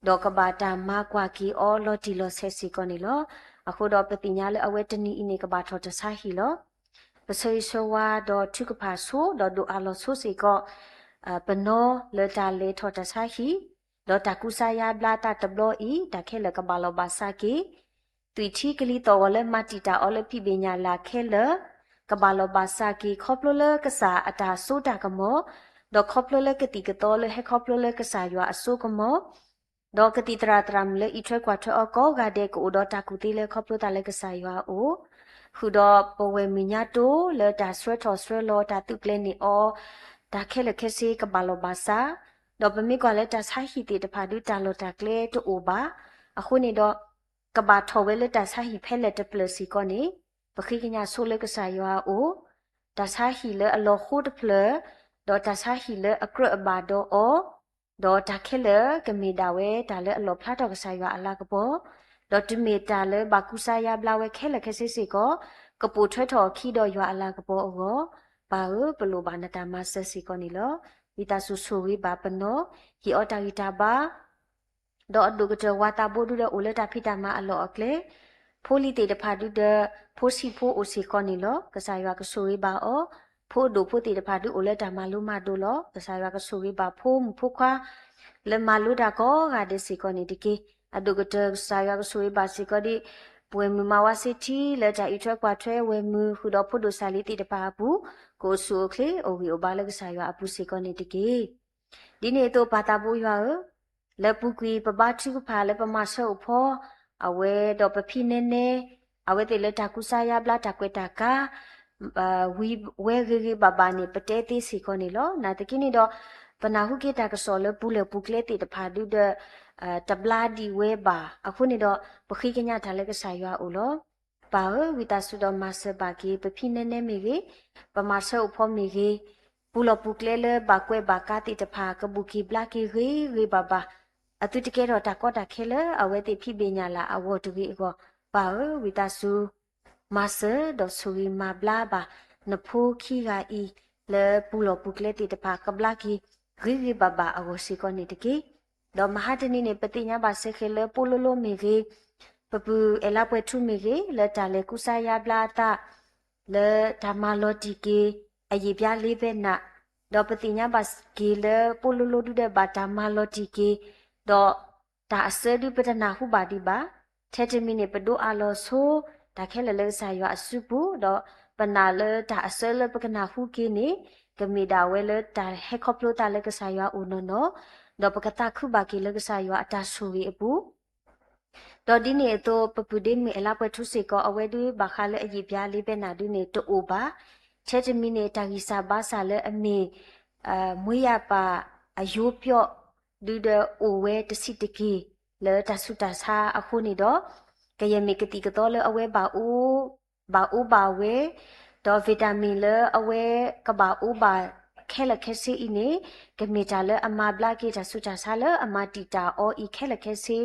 ဒီးကဘၣ်တၢ်မၤကွၢ်က့ၤအီၤလီၤတံၢ်လီၤဆဲးစ့ၢ်ကီးန့ၣ်လီၤ. အဃိဒီးပသ့ၣ်ညါလၢအဝဲတနံၤအံၤန့ၣ် ကဘၣ်ထီၣ်တၢ်ဆါဟံၣ်လီၤ. ပဆၢဂ့ၤဆၢဝါဒီးထုကဖၣ်ဆိ ဒီးဒိးအးလီၤဆိစ့ၢ်ကီး ပနီၢ်လၢတၢ်လဲၤထီၣ်တၢ်ဆါဟံၣ်, ဒီးတၢ်ကူစါယါဘျါသးတဘျီအံၤ တၢ်ခဲလၢာ်ကဘၣ်လီၢ်ဘၣ်စးက့ၤ, သွံၣ်ထံကလံၤသီၣ်ဂီၤလၢမၤတံာ်တာ်အီၤလၢဖံးဘ့ၣ်ညၣ်လၢ်ခဲလၢာ်, ကဘၣ်လီၢ်ဘၣ်စးက့ၤ ခီဖျိလၢကစၢ်အတၢ်စိတၢ်ကမီၤ, ဒီးခီဖျိလၢကသံၣ်ကသီလၢဟဲခီဖျိလၢကစၢ်ယွၤအစိကမီၤ, ဒီးကသံၣ်သရၣ်သရၣ်မုၣ်လၢအံးထွဲကွၢ်ထွဲအီၤကိးဂၤဒဲး ကအိၣ်ဒီးတၢ်ကူၣ်သ့လၢခီဖျိသးလၢကစၢ်ယွၤအအိၣ်, ဃုာ်ဒီးပဝဲၢ်မုၢ်ညါတိလၢတၢ်ဆှၢထီၣ်ဆှၢလီၤ တၢ်သုးကျဲၤန့ၢ်အီၤ, တၢ်ခဲလၢာ်ခဲဆ့ကဘၣ်လီၢ်ဘၣ်စး, ဒီးပမ့ၢ်ကွၢ်လၢတၢ်ဆါဟံၣ်သ့ၣ်တဖၣ်ဒုး တၢ်လီၢ်တၢ်ကျဲတအိၣ်ဘၣ်. အဃိန့ၣ်ဒီး ကဘၣ်ထီၣ်ဝဲလၢတၢ်ဆါဟံၣ်ဖဲလဲၣ်တဖျၢၣ်စ့ၢ်ကီးန့ၣ်, ပဃ့ကညးဆိလၢကစၢ်ယွၤအအိၣ်, တၢ်ဆါဟံၣ်လၢအလီၤဃိတဖျၢၣ်, ဒီးတၢ်ဆါဟံၣ်လၢအကြၢးအဘၣ်ဒီးအီၤ, ဒီးတၢ်ခဲလၢာ်ကမ့ၢ်ဒၣ်ဝဲတၢ်လၢအလီၣ်ဖျါထီၣ်ကစၢ်ယွၤအလၤကပီၤ, ဒီးတုၤမ့ၢ်တၢ်လၢဘၣ်ကူစါယါဘျါဝဲခဲလၢာ်ခဲဆ့စ့ၢ်ကီး, ကပိာ်ထွဲထီၣ်အခံဒီးယွၤအလၤကပီၤအဂီၢ်, ပၢ်ဧၢ, ပလိၣ်ဘၣ်နတၢ်မၤစၢၤစ့ၢ်ကီးန့ၣ်လီၤ. ဝံသးစူၤဆိၣ်ဂ့ၤဘၣ်ပနီၢ်, ဟ့ၣ်အီၤတၢ်ဂံၢ်တၢ်ဘါ ဒီးအဒိၣ်ကတၢၢ်ဝၤသးဘိဒုဒီးအိၣ်လၢတၢ်ဖံးတၢ်မၤအလီၢ်အကျဲ, ဖိလံၤသ့ၣ်တဖၣ်ဒုဒီး ဖိဆံးဖိအိၣ်စ့ၢ်ကီးန့ၣ်လီၤ. ကစၢ်ယွၤကဆိၣ်ဂ့ၤဘၣ်အီၤ, ဖိဒိၣ်ဖိသ့ၣ်တဖၣ်ဒုအိၣ်လၢတၢ်မၤလိမၤဒိးလီၤ. ကစၢ်ယွၤကဆိၣ်ဂ့ၤဘၣ်ဖိမုၣ်ဖိခွါ လၢမၤလိတၢ်ကိးဂၤဒဲးစ့ၢ်ကီးန့ၣ်တက့ၢ်. အဒိၣ်ကတၢၢ်ကစၢ်ယွၤကဆိၣ်ဂ့ၤဘၣ်စ့ၢ်ကီးဒ် ပဝဲၢ်မုၢ်မၤဝါစ့ထံလၢတၢ်အံးထွဲကွၢ်ထွဲဝဲၢ်မုၢ်ဃုာ်ဒီးဖိဒိၣ်စၢ်လံသ့ၣ်တဖၣ်အပူၤ, ကအိၣ်ဆူၣ်အိၣ်ချ့အိၣ်ဂံၢ်အိၣ်ဘါလၢကစၢ်ယွၤအပူၤစ့ၢ်ကီးန့ၣ်တက့ၢ်. ဒ်န့ၣ်အသိးပၢ်သးဘိယွၤဧၢ, လၢပူၤကွံာ်ပဘါထုကဖၣ်လၢပမၤဆၢအိၣ်ဖီ အဝဲဒီးပဖံနဲနဲ အဝဲသ့ၣ်လၢတၢ်ကူစါယါဘျါတၢ်ကွဲးတၢ်ကါ ဝံၤဝဲဂ့ၤဂ့ၤဘၣ်ဘၣ်န့ၣ် ပတဲသ့စ့ၢ်ကီးန့ၣ်လီၤ. နာ်သက့န့ၣ်ဒီး ပနၢ်ဟူက့ၤတၢ်ကစီၣ်လၢပူၤလၢၢ်ပူၤကျဲသ့ၣ်တဖၣ်ဒုဒီး တဘျါဒံးဝဲဘၣ်. အဃိန့ၣ်ဒီး ပဃ့ကညးတၢ်လၢကစၢ်ယွၤအအိၣ်လီၤ. ပၢ်ဧၢ, ဝံသးစူၤဒီးမၤစၢၤဘၣ်က့ၤ ပဖံနဲနဲမ့ၢ်ဂ့ၤ, ပမၤဆၢအိၣ်ဖီမ့ၢ်ဂ့ၤ, ပူၤလီၢ်ပူၤကျဲလၢဘၣ်ကွဲးဘၣ်ကါသ့ၣ်တဖၣ် ကဘူၣ်က့ၤဘျါက့ၤဂ့ၤဂ့ၤဘၣ်ဘၣ်, အသုတကဲထီၣ်တၢ်ကီတၢ်ခဲလၢအဝဲသ့ၣ်ဖံးဘ့ၣ်ညၣ်လၢ်အဂီၢ်တဂ့ၤအဂီၢ်, ပၢ်ဧၢ, ဝံသးစူၤ မၤစၢၤဒီးဆိၣ်ဂ့ၤမၤဘျါဘၣ် နဖိခံဂၤအံၤ လၢပူၤလီၢ်ပူၤကျဲသ့ၣ်တဖၣ် ကဘျါက့ၤဂ့ၤဂ့ၤဘၣ်ဘၣ်အဂီၢ်စ့ၢ်ကီးန့ၣ်တက့ၢ်. ဒီးမဟါတနံၤန့ၣ် ပသ့ၣ်ညါဘၣ်စ့ၢ်ကီးလၢပိာ်လိၤလိၤမ့ၢ်ဂ့ၤ, ပပုၢ်အဲလါပှဲၤထူမ့ၢ်ဂ့ၤ, လၢတၢ်လဲၤကူစါယါဘျါအသး လၢတၢ်မၤလီၤတံၢ်က့ၤ အယံာ်ဘျါလ့ဘဲနး, ဒီးပသ့ၣ်ညါဘၣ်စ့ၢ်ကီးလၢပိာ်လိၤလိၤဒုဒီးဘၣ်တၢ်မၤလီၤတံၢ်က့ၤ, ဒီးတၢ်အစၢဒုပတနၢ်ဟူဘၣ်ဒံးဘၣ်. ထဲတမံၤန့ၣ် ပဒိးအးလီၤဆိ တၢ်ခဲလၢာ်လၢကစၢ်ယွၤအစုပူၤ, ဒီးပနာ်လၢတၢ်အစၢလၢပကနၢ်ဟူက့ၤန့ၣ် ကမ့ၢ်ဒၣ်ဝဲလၢတၢ်ဟဲခီဖျိသးလၢကစၢ်ယွၤအိၣ်နီၢ်နီၢ်, ဒီးပကသးခုဘၣ်က့ၤလၢကစၢ်ယွၤအတၢ်ဆိၣ်ဂ့ၤအပူၤ ဒီးဒ်န့ၣ်အသိး ပပုၢ်ဒ့မုၣ်အဲလါပှဲၤထူစ့ၢ်ကီး အဝဲဒုးဘၣ်ဃးလၢအယံာ်ဘျါလ့ဘဲနးဒုန့ၣ် တအိၣ်ဘၣ်. ထဲတမံၤန့ၣ် တၢ်ဂံၢ်စၢ်ဘါစၢ်လၢအမ့ၢ် မွေးရာပါအရိုးပျောက် ဒုဒီးအိၣ်ဝဲတဆံးတက့ၢ် လၢတၢ်ဆူးတၢ်ဆါအဃိန့ၣ်ဒီး ကယဲၢ်မ့ၢ်ကသံၣ်ကသီလၢအဝဲဘၣ်အိၣ် ဘၣ်အိၣ်ဘၣ်ဝဲ, ဒီး vitamin လၢအဝဲကဘၣ်အိၣ်ဘၣ်ခဲလၢာ်ခဲဆ့အံၤန့ၣ် ကမ့ၢ်တၢ်လၢအမၤဘျါက့ၤတၢ်ဆူးတၢ်ဆါလၢအမၤတံာ်တာ်အီၤအံၤခဲလၢာ်ခဲဆ့,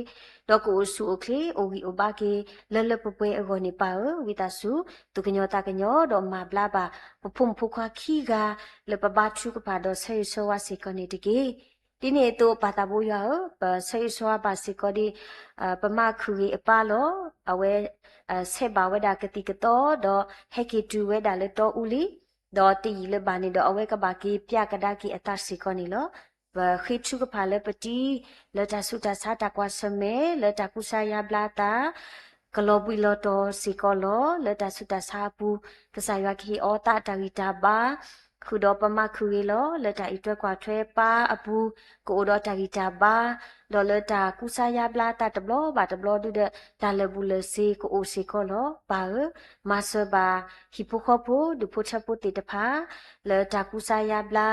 ဒီးကအိၣ်ဆူၣ်အိၣ်ချ့အိၣ်ဂံၢ်အိၣ်ဘါက့ၤ လၢလၢပှဲၤပှဲၤအဂီၢ်န့ၣ် ပၢ်ဧၢ, ဝံသးစူၤ သူၣ်ကညီၤသးကညီၤ ဒီးမၤဘျါဘၣ် ပဖိမုၣ်ဖိခွါခံဂၤ လၢပဘါထုကဖၣ်ဒီးဆၢဂ့ၤဆၢဝါစ့ၢ်ကီးန့ၣ်တက့ၢ်. ဒ်န့ၣ်အသိး ပၢ်သးဘိယွၤဧၢ, ပဆၢဂ့ၤဆၢဝါဘၣ်စ့ၢ်ကီးဒ် ပမၢ်ခုၣ်ဂ့ၤအပၢ်လီၤ. အဝဲ ဆဲးဘၣ်ဝဲဒၣ်ကသံၣ်ကသီ ဒီးဟဲက့ၤတုၤဝဲဒၣ်လၢတီအူလံ, ဒီးတယံာ်လၢၤဘၣ်န့ၣ်ဒီး အဝဲကဘၣ်က့ၤပျၢ်ကဒါက့ၤအသးစ့ၢ်ကီးန့ၣ်လီၤ. ပဃ့ထုကဖၣ်လၢပတံၤ လၢတၢ်ဆူးတၢ်ဆါတၢ်ကွၢ်ဆၢၣ်မဲာ် လၢတၢ်ကူစါယါဘျါသး ကလီၤဘှံးလီၤတီၤစ့ၢ်ကီးလီၤ. လၢတၢ်ဆူးတၢ်ဆါအပူၤ ကစၢ်ယွၤကဟ့ၣ်အီၤသးတၢ်ဂံၢ်တၢ်ဘါ ဃုာ်ဒီးပမၢ်ခုၣ်ဂ့ၤလီၤ. လၢတၢ်အံးထွဲကွၢ်ထွဲပၢ်အပူၤ ကအိၣ်ဒီးတၢ်ဂံၢ်တၢ်ဘါ, ဒီးလၢတၢ်ကူစါယါဘျါသးတဘျီဘၣ်တဘျီဒုဒီး တၢ်လၢာ်ဘူၣ်လၢာ်စ့ကအိၣ်စ့ၢ်ကီးလီၤ. ပၢ်ဧၢ, မၤစၢၤဘၣ် ဟံၣ်ဖိဃီဖိ ဒူၣ်ဖိထၢဖိသ့ၣ်တဖၣ် လၢတၢ်ကူစါယါဘျါ,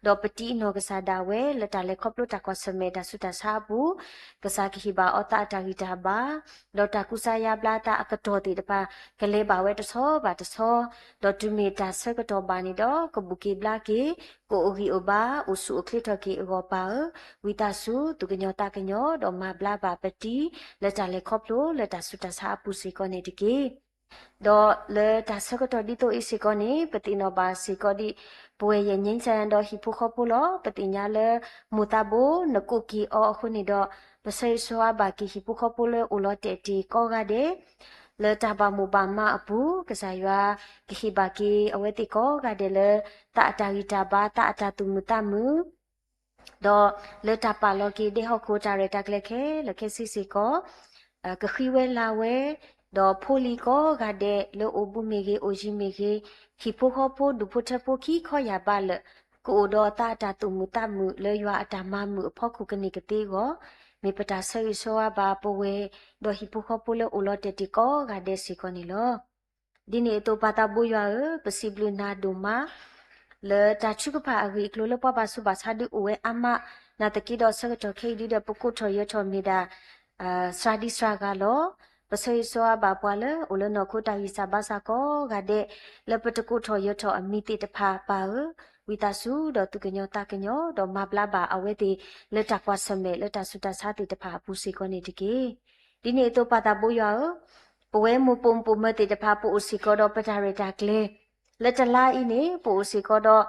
ဒီးပတံၤအနီၢ်ကစၢ်ဒၣ်ဝဲ လၢတၢ်လဲၤခီဖျိတၢ်ကွၢ်ဆၢၣ်မဲာ်တၢ်ဆူးတၢ်ဆါအပူၤ ကစၢ်ကဟ့ၣ်ဘၣ်အီၤသးအတၢ်ဂံၢ်တၢ်ဘါ, ဒီးတၢ်ကူစါယါဘျါသးအကတီၢ်သ့ၣ်တဖၣ် ကလဲၤဘၣ်ဝဲတဆီဘၣ်တဆီ, ဒီးတုၤမ့ၢ်တၢ်ဆၢကတီၢ်ဘၣ်န့ၣ်ဒီး ကဘူၣ်က့ၤဘျါက့ၤ, ကအိၣ်ဂံၢ်အိၣ်ဘါ အိၣ်ဆူၣ်အိၣ်ချ့ထီၣ်က့ၤအဂီၢ် ပၢ်ဧၢ, ဝံသးစူၤ သူၣ်ကညီၤသးကညီၤ ဒီးမၤဘျါဘၣ်ပတံၤ လၢတၢ်လဲၤခီဖျိလၢတၢ်ဆူးတၢ်ဆါအပူၤစ့ၢ်ကီးန့ၣ်တက့ၢ်. ဒီးလၢတၢ်ဆၢကတီၢ်ဒ်သိးအံၤစ့ၢ်ကီးန့ၣ် ပသ့ၣ်နီၣ်ဘၣ်စ့ၢ်ကီးဒ် ပဝဲယဲၢ် ငြိမ်းချမ်း ဒီးဟံၣ်ဖိဃီဖိလီၤ. ပသ့ၣ်ညါလၢ မိၢ်သးဘိ နကိးက့ၤအီၤအဃိန့ၣ်ဒီး ပဆၢဂ့ၤဆၢဝါဘၣ်က့ၤဟံၣ်ဖိဃီဖိလၢအိၣ်လီၤတဲာ်တ့ၢ်ကိးဂၤဒဲး လၢတၢ်ဘၣ်မိၣ်ဘၣ်မးအပူၤ ကစၢ်ယွၤကဟ့ၣ်ဘၣ်က့ၤအဝဲသ့ၣ်ကိးဂၤဒဲးလၢ သးအတၢ်ဂံၢ်တၢ်ဘါ သးအတၢ်သူၣ်မုာ်သးမုာ် ဒီးလၢတၢ်ပာ်လီၤက့ၤဒဲဟီၣ်ခိၣ်တၢ်ရဲၣ်တၢ်ကျဲၤခဲလၢာ်ခဲဆ့စ့ၢ်ကီး ကဃံဝဲလၤဝဲ ဒီးဖိလံၤကိးဂၤဒဲးလၢအိၣ်ဘူးမ့ၢ်ဂ့ၤ အိၣ်ယံၤမ့ၢ်ဂ့ၤ ဟံၣ်ဖိဃီဖိ ဒူၣ်ဖိထၢဖိခံခီယၢ်ဘးလၢာ် ကအိၣ်ဒီးသးအတၢ်သူၣ်မုာ်သးမုာ်လၢယွၤအတၢ်မၤမုာ်အဖီခိၣ်ကန့ၢ်ကသ့အဂီၢ် မ့ၢ်ပတၢ်ဆၢဂ့ၤဆၢဝါဘၣ်ပဝဲ ဒီးဟံၣ်ဖိဃီဖိလၢအိၣ်လီၤတဲာ်တ့ၢ်ကိးဂၤဒဲးစ့ၢ်ကီးန့ၣ်လီၤ. ဒ်န့ၣ်အသိး ပၢ်သးဘိယွၤဧၢ, ပစံးဘျုးနၤဒိၣ်မး လၢတၢ်ထုကဖၣ်အဂ့ၢ်အကျိၤလၢပှၤဘၣ်ဆူးဘၣ်ဆါဒုးအိၣ်ဝဲအါမး, နာ်သက့ဒီးဆၢကတီၢ်ခဲအံၤဒုးဒီး ပကိးထီၣ်ယၢၤထီၣ်မ့ၢ်ဒၣ် စှၤဒံစှၤဂၤလီၤ. ပဆၢဂ့ၤဆၢဝါဘၣ်ပှၤလၢအိၣ်လၢနီၢ်ခိတၢ်ဂံၢ်စၢ်ဘါစၢ်ကိးဂၤဒဲး လၢပတကိးထီၣ်ယၢၤထီၣ်အမံၤသ့ၣ်တဖၣ် ပၢ်ဧၢ, ဝံသးစူၤဒီးသူၣ်ကညီၤသးကညီၤ ဒီးမၤဘျါဘၣ်အဝဲသ့ၣ် လၢတၢ်ကွၢ်ဆၢၣ်မဲာ်လၢတၢ်ဆူးတၢ်ဆါသ့ၣ်တဖၣ်အပူၤစ့ၢ်ကီးန့ၣ်တက့ၢ်. ဒ်န့ၣ်အသိးပၢ်သးဘိယွၤဧၢ, ပဝဲမိၢ်ပိာ်မုၣ်ပိာ်မၢၤသ့ၣ်တဖၣ် ပအိၣ်စ့ၢ်ကီးဒီးပတၢ်ရဲၣ်တၢ်ကျဲၤ လၢတလါအံၤန့ၣ် ပအိၣ်စ့ၢ်ကီးဒီး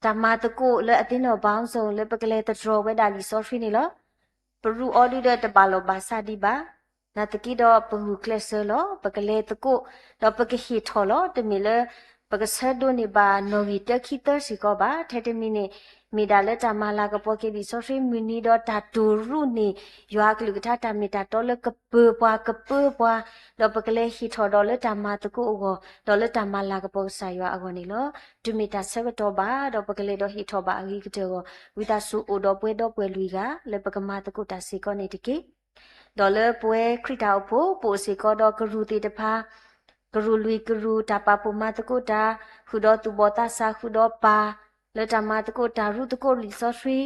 တၢ်မၤသကိးလၢအသ့ၣ်နီၣ်ဘၣ်စိၤ လၢပကလဲၤသတြီၤဝဲဒၣ်လံာ်စီဆှံန့ၣ်လီၤ. ပရူးအီၤဒုးဒီးတဘၣ်လီၢ်ဘၣ်စးဒံးဘၣ်. နာ်သက့ဒီးပဂုာ်ကျဲးစၢးလီၤ. ပကလဲၤသကိး ဒီးပကဟ့ၣ်ထီၣ်လီၤ. တမ့ၢ်လၢ ပကဆၢဒိးန့ၢ်ဘၣ်နီၣ်ဂံၢ်တၢခံသၢစ့ၢ်ကီးဘၣ်. ထဲတမံၤန့ၣ် မ့ၢ်ဒၣ်လၢတၢ်မၤလၤကပီၤက့ၤလံာ်စီဆှံမုၢ်နံၤ ဒီးတၢ်တိာ်ရူၣ်န့ၢ် ယွၤအကလုၢ်ကထါတၢ်မ့ၢ်တၢ်တီလၢကပၢၤပှၤကပၢပှၤ, ဒီးပကလဲၤဟ့ၣ်ထီၣ်ဒီးလၢတၢ်မၤသကိးအဂီၢ် ဒီးလၢတၢ်မၤလၤကပီၤကစၢ်ယွၤအဂီၢ်န့ၣ်လီၤ. တုၤမ့ၢ်တၢ်ဆၢကတီၢ်ဘၣ် ဒီးပကလဲၤဒီးဟ့ၣ်ထီၣ်ဘၣ်အဂ့ၤကတၢၢ်အဂီၢ် ဝံသးစူၤအိၣ်ဒီးပှဲၤဒီပုၢ်ဝဲၢ်လွံၢ်ဂၤ လၢပကမၤသကိးတၢ်စ့ၢ်ကီးန့ၣ်တက့ၢ်. ဒီးလၢပဝဲခရံာ်တၢ်အိၣ်ဖှိၣ် ပအိၣ်စ့ၢ်ကီးဒီးကရူၢ်သ့ၣ်တဖၣ်, ကရူၢ်လွံၢ်ကရူၢ် တၢ်ပာ်ဖှိၣ်မၤသကိးတၢ်, ဃုာ်ဒီးသူၣ်ဘီၣ်သးစၢ် ဃုာ်ဒီးပၢ်, လၢတၢ်မၤသကိးတၢ်ရူးသကိးလံာ်စီဆှံ,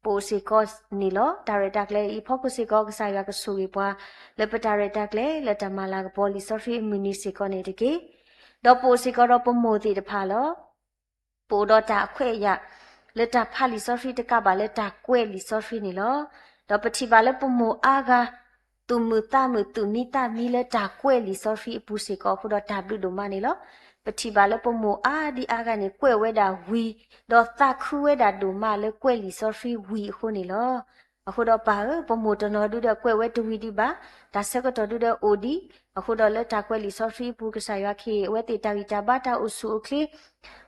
ပအိၣ်စ့ၢ်ကီးန့ၣ်လီၤ. တၢ်ရဲၣ်တၢ်ကျဲၤအံၤအဖီခိၣ်စ့ၢ်ကီး ကစၢ်ယွၤကဆိၣ်ဂ့ၤပှၤ လၢပတၢ်ရဲၣ်တၢ်ကျဲၤ လၢတၢ်မၤလၤကပီၤလံာ်စီဆှံအမုၢ်နံၤစ့ၢ်ကီးန့ၣ်တက့ၢ်. ဒီးပအိၣ်စ့ၢ်ကီးဒီးပမိၢ်သ့ၣ်တဖၣ်လီၤ. ပအိၣ်ဒီးတၢ်အခွဲးအယာ် လၢတၢ်ဖးလံာ်စီဆှံတကးဘၣ်လၢတၢ်ကွဲးလံာ်စီဆှံန့ၣ်လီၤ. ဒီးပထံၣ်ဘၣ်လၢပမိၢ်အါဂၤ သူၣ်မုာ်သးမုာ် သူၣ်မံသးမံလၢတၢ်ကွဲးလံာ်စီဆှံအပူၤစ့ၢ်ကီးအဃိဒီးတၢ်ဘျုးဒိၣ်မးန့ၣ်လီၤ. ပထံၣ်ဘၣ်လၢပမိၢ်အါဒံအါဂၤန့ၣ် ကွဲးဝဲဒၣ်ဝံၤ ဒီးသးခုဝဲဒၣ်ဒိၣ်မးလၢကွဲးလံာ်စီဆှံဝံၤအဃိန့ၣ်လီၤ. အဃိဒီးပၢ်ဧၢ, ပမိၢ်တနီၤဒုဒီးကွဲးဝဲတဝံၤဒံးဘၣ်, တၢ်ဆၢကတီၢ်ဒုဒီးအိၣ်ဒံး, အဃိဒီးလၢတၢ်ကွဲးလံာ်စီဆှံအပူၤ ကစၢ်ယွၤကဟ့ၣ်အဝဲသ့ၣ်တၢ်ဂံၢ်တၢ်ဘါတၢ်အိၣ်ဆူၣ်အိၣ်ချ့,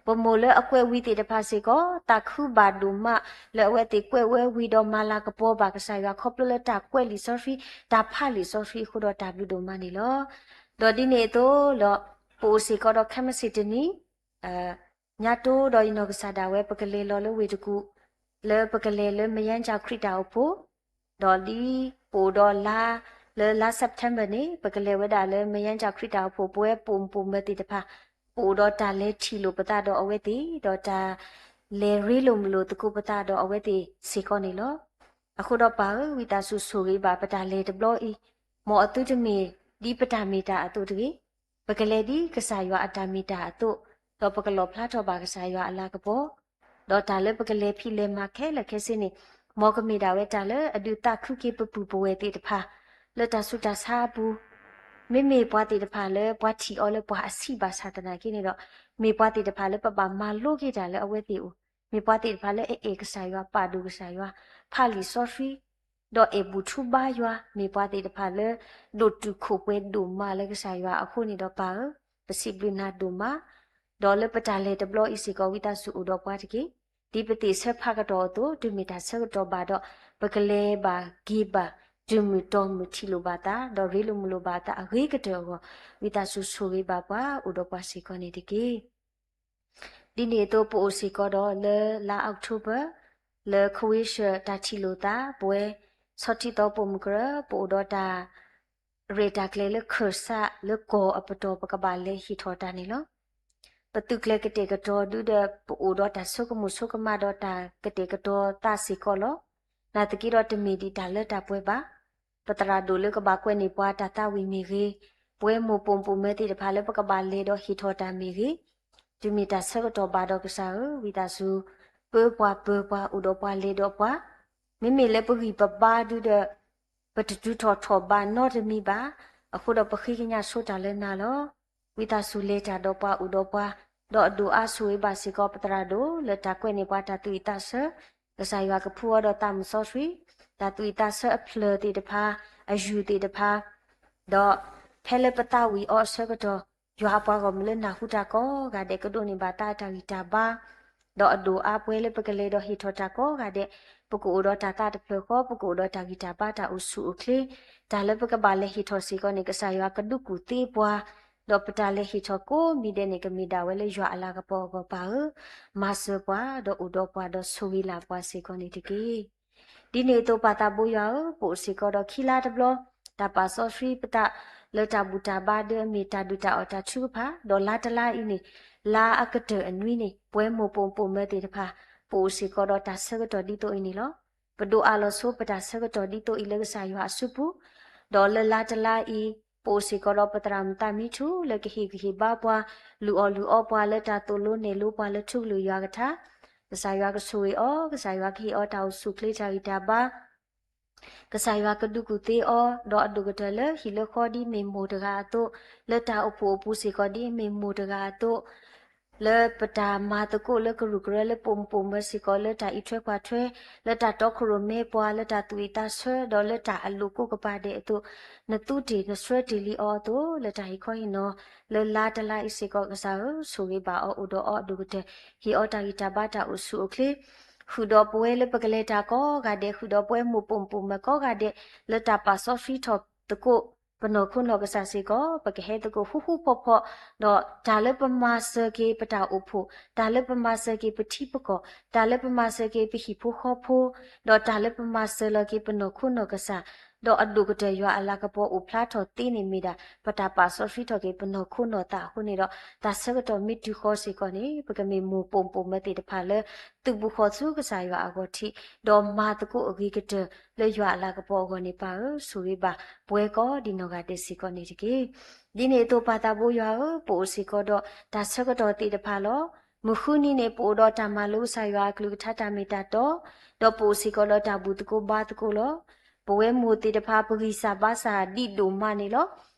ပမိၢ်လၢအကွဲးဝံၤသ့ၣ်တဖၣ်စ့ၢ်ကီး သးခုဘၣ်ဒိၣ်မး လၢအဝဲသ့ၣ်ကွဲးဝဲဝံၤဒီးမၤလၤကပီၤဘၣ်ကစၢ်ယွၤခီဖျိလၢတၢ်ကွဲးလံာ်စီဆှံ တၢ်ဖးလံာ်စီဆှံအဃိဒီးတၢ်ဘျုးဒိၣ်မးန့ၣ်လီၤ. ဒီးဒ်န့ၣ်အသိးလီၤ, ပအိၣ်စ့ၢ်ကီးဒီးခဲမုၢ်ဆ့ၣ်တနံၤ ညါတိဒီးယနီၢ်ကစၢ်ဒၣ်ဝဲ ပကလဲၤလီၤလၢဝ့ၢ်တကူၣ် လၢပကလဲၤလၢမယါကၠၣ်ခရံာ်တၢ်အိၣ်ဖှိၣ်, ဒီးဒ်ပအိၣ်ဒီးလါ လၢလါ September န့ၣ် ပကလဲၤဝဲဒၣ်လၢမယါကၠၣ်ခရံာ်တၢ်အိၣ်ဖှိၣ် ပဝဲပိာ်မုၣ်ပိာ်မၢၤသ့ၣ်တဖၣ် ပအိၣ်ဒီးတၢ်လဲၤထံၣ်လိာ်ပသးဒီးအဝဲသ့ၣ် ဒီးတၢ်လဲၤရ့လိာ်မုာ်လိာ်သကိးပသးဒီးအဝဲသ့ၣ်စ့ၢ်ကီးန့ၣ်လီၤ. အဃိဒီးပၢ်ဧၢ, ဝံသးစူၤဆိၣ်ဂ့ၤဘၣ်ပတၢ်လဲၤတဘျီအံၤ, မ်အသုတမ့ၢ်ဒ်ပတၢ်မ့ၢ်တၢ်အသိးတဂ့ၤ, ပကလဲၤဒ်ကစၢ်ယွၤအတၢ်မ့ၢ်တၢ်အသိး, ဒီးပကလီၣ်ဖျါထီၣ်ဘၣ်ကစၢ်ယွၤအလၤကပီၤ, ဒီးတၢ်လၢပကလဲၤဖံးလဲၤမၤခဲလၢာ်ခဲဆ့န့ၣ်, မ်ကမ့ၢ်ဒၣ်ဝဲတၢ်လၢအဒုးသးခုက့ၤပပုၢ်ပဝဲၢ်သ့ၣ်တဖၣ် လၢတၢ်ဆူးတၢ်ဆါအပူၤ, မ့မ့ၢ်ပှၤသ့ၣ်တဖၣ်လၢပှၤထံၣ်အီၤလၢပှၤအဆံးဘၣ်ဆၣ်သနာ်က့န့ၣ်ဒီး, မ့ၢ်ပှၤသ့ၣ်တဖၣ်လၢပဘၣ်မၤလိက့ၤတၢ်လၢအဝဲသ့ၣ်အအိၣ်, မ့ၢ်ပှၤသ့ၣ်တဖၣ်လၢအအဲၣ်ကစၢ်ယွၤ ပာ်ဒိၣ်ကစၢ်ယွၤ, ဖးလံာ်စီဆှံ ဒီးအဲၣ်ဘူၣ်ထူဘါယွၤ, မ့ၢ်ပှၤသ့ၣ်တဖၣ်လၢ ဒိၣ်တုာ်ခိၣ်ပှဲၤဒိၣ်မးလၢကစၢ်ယွၤအဃိန့ၣ်ဒီးပၢ်ဧၢ, ပစံးဘျုးနၤဒိၣ်မး, ဒီးလၢပတၢ်လဲၤတဘျီအံၤစ့ၢ်ကီး ဝံသးစူၤအိၣ်ဒီးပှၤတက့ၢ်. ဒ်ပသ့ၣ်ဆၢဖးကတီၢ်အသိး, တုၤမ့ၢ်တၢ်ဆၢကတီၢ်ဘၣ်ဒီး ပကလဲၤဘၣ်က့ၤဘၣ် တုၤမုၢ်တီမုၢ်ထံၣ်လိာ်ဘၣ်သး ဒီးရ့လိာ်မုာ်လိာ်ဘၣ်သးအဂ့ၤကတၢၢ်အဂီၢ်, ဝံသးစူၤဆိၣ်ဂ့ၤဘၣ်ပှၤအိၣ်ဒီးပှၤစ့ၢ်ကီးန့ၣ်တက့ၢ်. ဒ်န့ၣ်အသိး ပအိၣ်စ့ၢ်ကီးဒီးလၢလါ October လၢ Croatia တၢ်ထံၣ်လိာ်သး ပဝဲဆီထံသီပိာ်မုၣ်ကရၢ ပအိၣ်ဒီးတၢ်ရဲၣ်တၢ်ကျဲၤလၢ ခၢၣ်စး လၢကီၢ်အပတီၢ် ပကဘၣ်လဲၤဟ့ၣ်ထီၣ်တၢ်န့ၣ်လီၤ. ပသုးကျဲၤကတဲာ်ကတီၤဒုဒီး ပအိၣ်ဒီးတၢ်ဆိကမိၣ်ဆိကမးဒီးတၢ်ကတဲာ်ကတီၤသးစ့ၢ်ကီးလီၤ. နာ်သက့ဒီးတမ့ၢ်ဒံးတၢ်လၢတၢ်ပှဲၤဘၣ်. ပသရၣ်ဒိၣ်လၢကဘၣ်ကွဲးန့ၢ်ပှၤတၢ်သးဝံၣ်မ့ၢ်ဂ့ၤ, ပဝဲမိၢ်ပိာ်မုၣ်ပိာ်မၢၤသ့ၣ်တဖၣ်လၢပကဘၣ်လဲၤဒီးဟ့ၣ်ထီၣ်တၢ်မ့ၢ်ဂ့ၤ, တုၤမ့ၢ်တၢ်ဆၢကတီၢ်ဘၣ်ဒီးကစၢ်ဧၢ, ဝံသးစူၤ ပၢပှၤပၢၤပှၤ အိၣ်ဒီးပှၤလဲၤဒီးပှၤ, မ့မ့ၢ်လၢပဂံၢ်ပဘါဒုဒီး ပတတုၤထီၣ်ထီၣ်ဘးနီတမံၤဘၣ်. အဃိဒီးပဃ့ကညးဆိတၢ်လၢနၤလီၤ. ဝံသးစူၤလဲၤတၢ်ဒီးပှၤအိၣ်ဒီးပှၤ, ဒီးအဒိၣ်အါဆိၣ်ဂ့ၤဘၣ်စ့ၢ်ကီးပသရၣ်ဒိၣ်လၢတၢ်ကွဲးန့ၢ်ပှၤတၢ်သူၣ်ဝံၣ်သးဆၢ, ကစၢ်ယွၤကဖှူအီၤဒီးသးမုၢ်စီဆှံ, တၢ်သူၣ်ဝံၣ်သးဆၢအဖျၢၣ်သ့ၣ်တဖၣ်, အယူၢ်သ့ၣ်တဖၣ်, ဒီးဖဲလၢပသးဝံၣ်အီၤအဆၢကတီၢ်, ယွၤအပှၤဂီၢ်မုၢ်လၢနၢ်ဟူတၢ်ကိးဂၤဒဲးကဒိးန့ၢ်ဘၣ်သးအတၢ်ဂံၢ်တၢ်ဘါ, ဒီးအဒိၣ်အါပှဲၤလၢပကလဲၤဒီးဟ့ၣ်ထီၣ်တၢ်ကိးဂၤဒဲး, ပကအိၣ်ဒီးတၢ်သးတဖျၢၣ်ဃီ, ပကအိၣ်ဒီးတၢ်ဂံၢ်တၢ်ဘါတၢ်အိၣ်ဆူၣ်အိၣ်ချ့, တၢ်လၢပကဘၣ်လဲၤဟ့ၣ်ထီၣ်စ့ၢ်ကီးန့ၣ် ကစၢ်ယွၤကဒုးကူၣ်သ့ပှၤ, ဒီးပတၢ်လဲၤဟ့ၣ်ထီၣ်ကိးမံၤဒဲးန့ၣ် ကမ့ၢ်ဒၣ်ဝဲလၢယွၤအလၤကပီၤအဂီၢ်ပၢ်ဧၢ, မၤစၢၤပှၤ, ဒီးအိၣ်ဒီးပှၤဒီးဆိၣ်ဂ့ၤလၢ်ပှၤစ့ၢ်ကီးန့ၣ်တက့ၢ်. ဒ်န့ၣ်အသိးပၢ်သးဘိယွၤဧၢ, ပအိၣ်စ့ၢ်ကီးဒီးခံလါတဘျီ, တၢ်ပာ်စီဆှံပသးလၢတၢ်ဘူၣ်တၢ်ဘါဒီးအမ့ၢ်တၢ်ဒုၣ်တၢ်အီၣ်တၢ်ထုကဖၣ်, ဒီးလါတလါအံၤန့ၣ်, လါအကတၢၢ်အနွံန့ၣ် ပဝဲမိၢ်ပိာ်မုၣ်ပိာ်မၢၤသ့ၣ်တဖၣ်, ပအိၣ်စ့ၢ်ကီးဒီးတၢ်ဆၢကတီၢ်ဒ်သိးအံၤန့ၣ်လီၤ. ပဒိးအးလီၤဆိပတၢ်ဆၢကတီၢ်ဒ်သိးအံၤလၢကစၢ်ယွၤအစုပူၤ, ဒီးလၢလါတလါအံၤ, ပအိၣ်စ့ၢ်ကီးဒီးပသရၣ်မုၣ်သးမံထူၣ်လၢကဟ့ၣ်ဂံၢ်ဟ့ၣ်ဘါပှၤ, လုၢ်အီၣ်လုၢ်အီပှၤလၢတၢ်သိၣ်လိနဲၣ်လိပှၤလၢထူကလုာ်ယွၤကထါ, ကစၢ်ယွၤကဆိၣ်ဂ့ၤအီၤ, ကစၢ်ယွၤကဟ့ၣ်အီၤတၢ်အိၣ်ဆူၣ်အိၣ်ချ့တၢ်ဂံၢ်တၢ်ဘါ ကစၢ်ယွၤကဒုးကူၣ်သ့အီၤ, ဒီးအဒိၣ်ကတၢၢ်လၢဟံၣ်လၢဃီဒ်အမ့ၢ်မိၢ်တဂၤအသိး, လၢတၢ်အိၣ်ဖှိၣ်အပူၤစ့ၢ်ကီးဒ်အမ့ၢ်မိၢ်တဂၤအသိး, လၢပတၢ်မၤသကိးလၢကရူၢ်ကရၢလၢပိာ်မုၣ်ပိာ်မၢၤစ့ၢ်ကီး လၢတၢ်အံးထွဲကွၢ်ထွဲ, လၢတၢ်တီခိၣ်ရိၣ်မဲပှၤ, လၢတၢ်သူၣ်ဝံၣ်သးဆၢ, ဒီးလၢတၢ်အလိၣ်ကိးကပၤဒဲးအသိး, နသူတ့ၢ်နဆှၢတ့ၢ်လံအီၤအသိး, လၢတၢ်ဟ့ၣ်ခီဟ့ၣ်နီၤ, လၢလါတလါအံၤစ့ၢ်ကီး ကစၢ်ဧၢ, ဆိၣ်ဂ့ၤဘၣ်အီၤအိၣ်ဒီးအီၤအဒိၣ်ကတၢၢ်, ဟ့ၣ်အီၤတၢ်ဂံၢ်တၢ်ဘါတၢ်အိၣ်ဆူၣ်အိၣ်ချ့ ဃုာ်ဒီးပဝဲလၢပကလဲၤတၢ်ကိးဂၤဒဲး, ဃုာ်ဒီးပဝဲမိၢ်ပိာ်မုၣ်ပိာ်မၢၤကိးဂၤဒဲး, လၢတၢ်ပာ်စီဆှံထီၣ်သကိးပနီၢ်ခိနီၢ်ကစၢ်စ့ၢ်ကီး, ပကဟဲသကိးဃူဃူဖိးဖိး, ဒီးတၢ်လၢပမၤစၢၤက့ၤပတၢ်အိၣ်ဖှိၣ်, တၢ်လၢပမၤစၢၤက့ၤပထံပကီၢ်, တၢ်လၢပမၤစၢၤက့ၤပဟံၣ်ဖိဃီဖိ, ဒီးတၢ်လၢပမၤစၢၤလီၤက့ၤပနီၢ်ခိနီၢ်ကစၢ်, ဒီးအဒိၣ်ကတၢၢ်ယွၤအလၤကပီၤအိၣ်ဖျါထီၣ်သ့န့ၣ်မ့ၢ်ဒၣ် ပတၢ်ပာ်စီဆှံထီၣ်က့ၤပနီၢ်ခိနီၢ်သးအဃိန့ၣ်ဒီး, တၢ်ဆၢကတီၢ်မ့ၢ်တုၤဃီစ့ၢ်ကီးန့ၣ် ပကမ့ၢ်မိၢ်ပိာ်မုၣ်ပိာ်မၢၤသ့ၣ်တဖၣ်လၢ သုးဘူးဃီၤဆူကစၢ်ယွၤအဂီၢ်ထံး, ဒီးမၤသကိးအဂ့ၤကတၢၢ်လၢယွၤအလၤကပီၤအဂီၢ်န့ၣ် ပၢ်ဧၢ, ဆိၣ်ဂ့ၤဘၣ်ပှၤကိးဒ်နီၢ်ဂၤဒဲးစ့ၢ်ကီးန့ၣ်တက့ၢ်. ဒ်န့ၣ်အသိးပၢ်သးဘိယွၤဧၢ, ပအိၣ်စ့ၢ်ကီးဒီးတၢ်ဆၢကတီၢ်သ့ၣ်တဖၣ်လီၤ. မုၢ်ဃုနံၤန့ၣ် ပအိၣ်ဒီးတၢ်မၤလိကစၢ်ယွၤအကလုၢ်ကထါတၢ်မ့ၢ်တၢ်တီ, ဒီးပအိၣ်စ့ၢ်ကီးဒီးတၢ်ဘူၣ်သကိးဘါသကိးလီၤ. ပဝဲမိၢ်သ့ၣ်တဖၣ် ပဂံၢ်စၢ်ဘါစၢ်ဒံးဒိၣ်မးန့ၣ်လီၤ.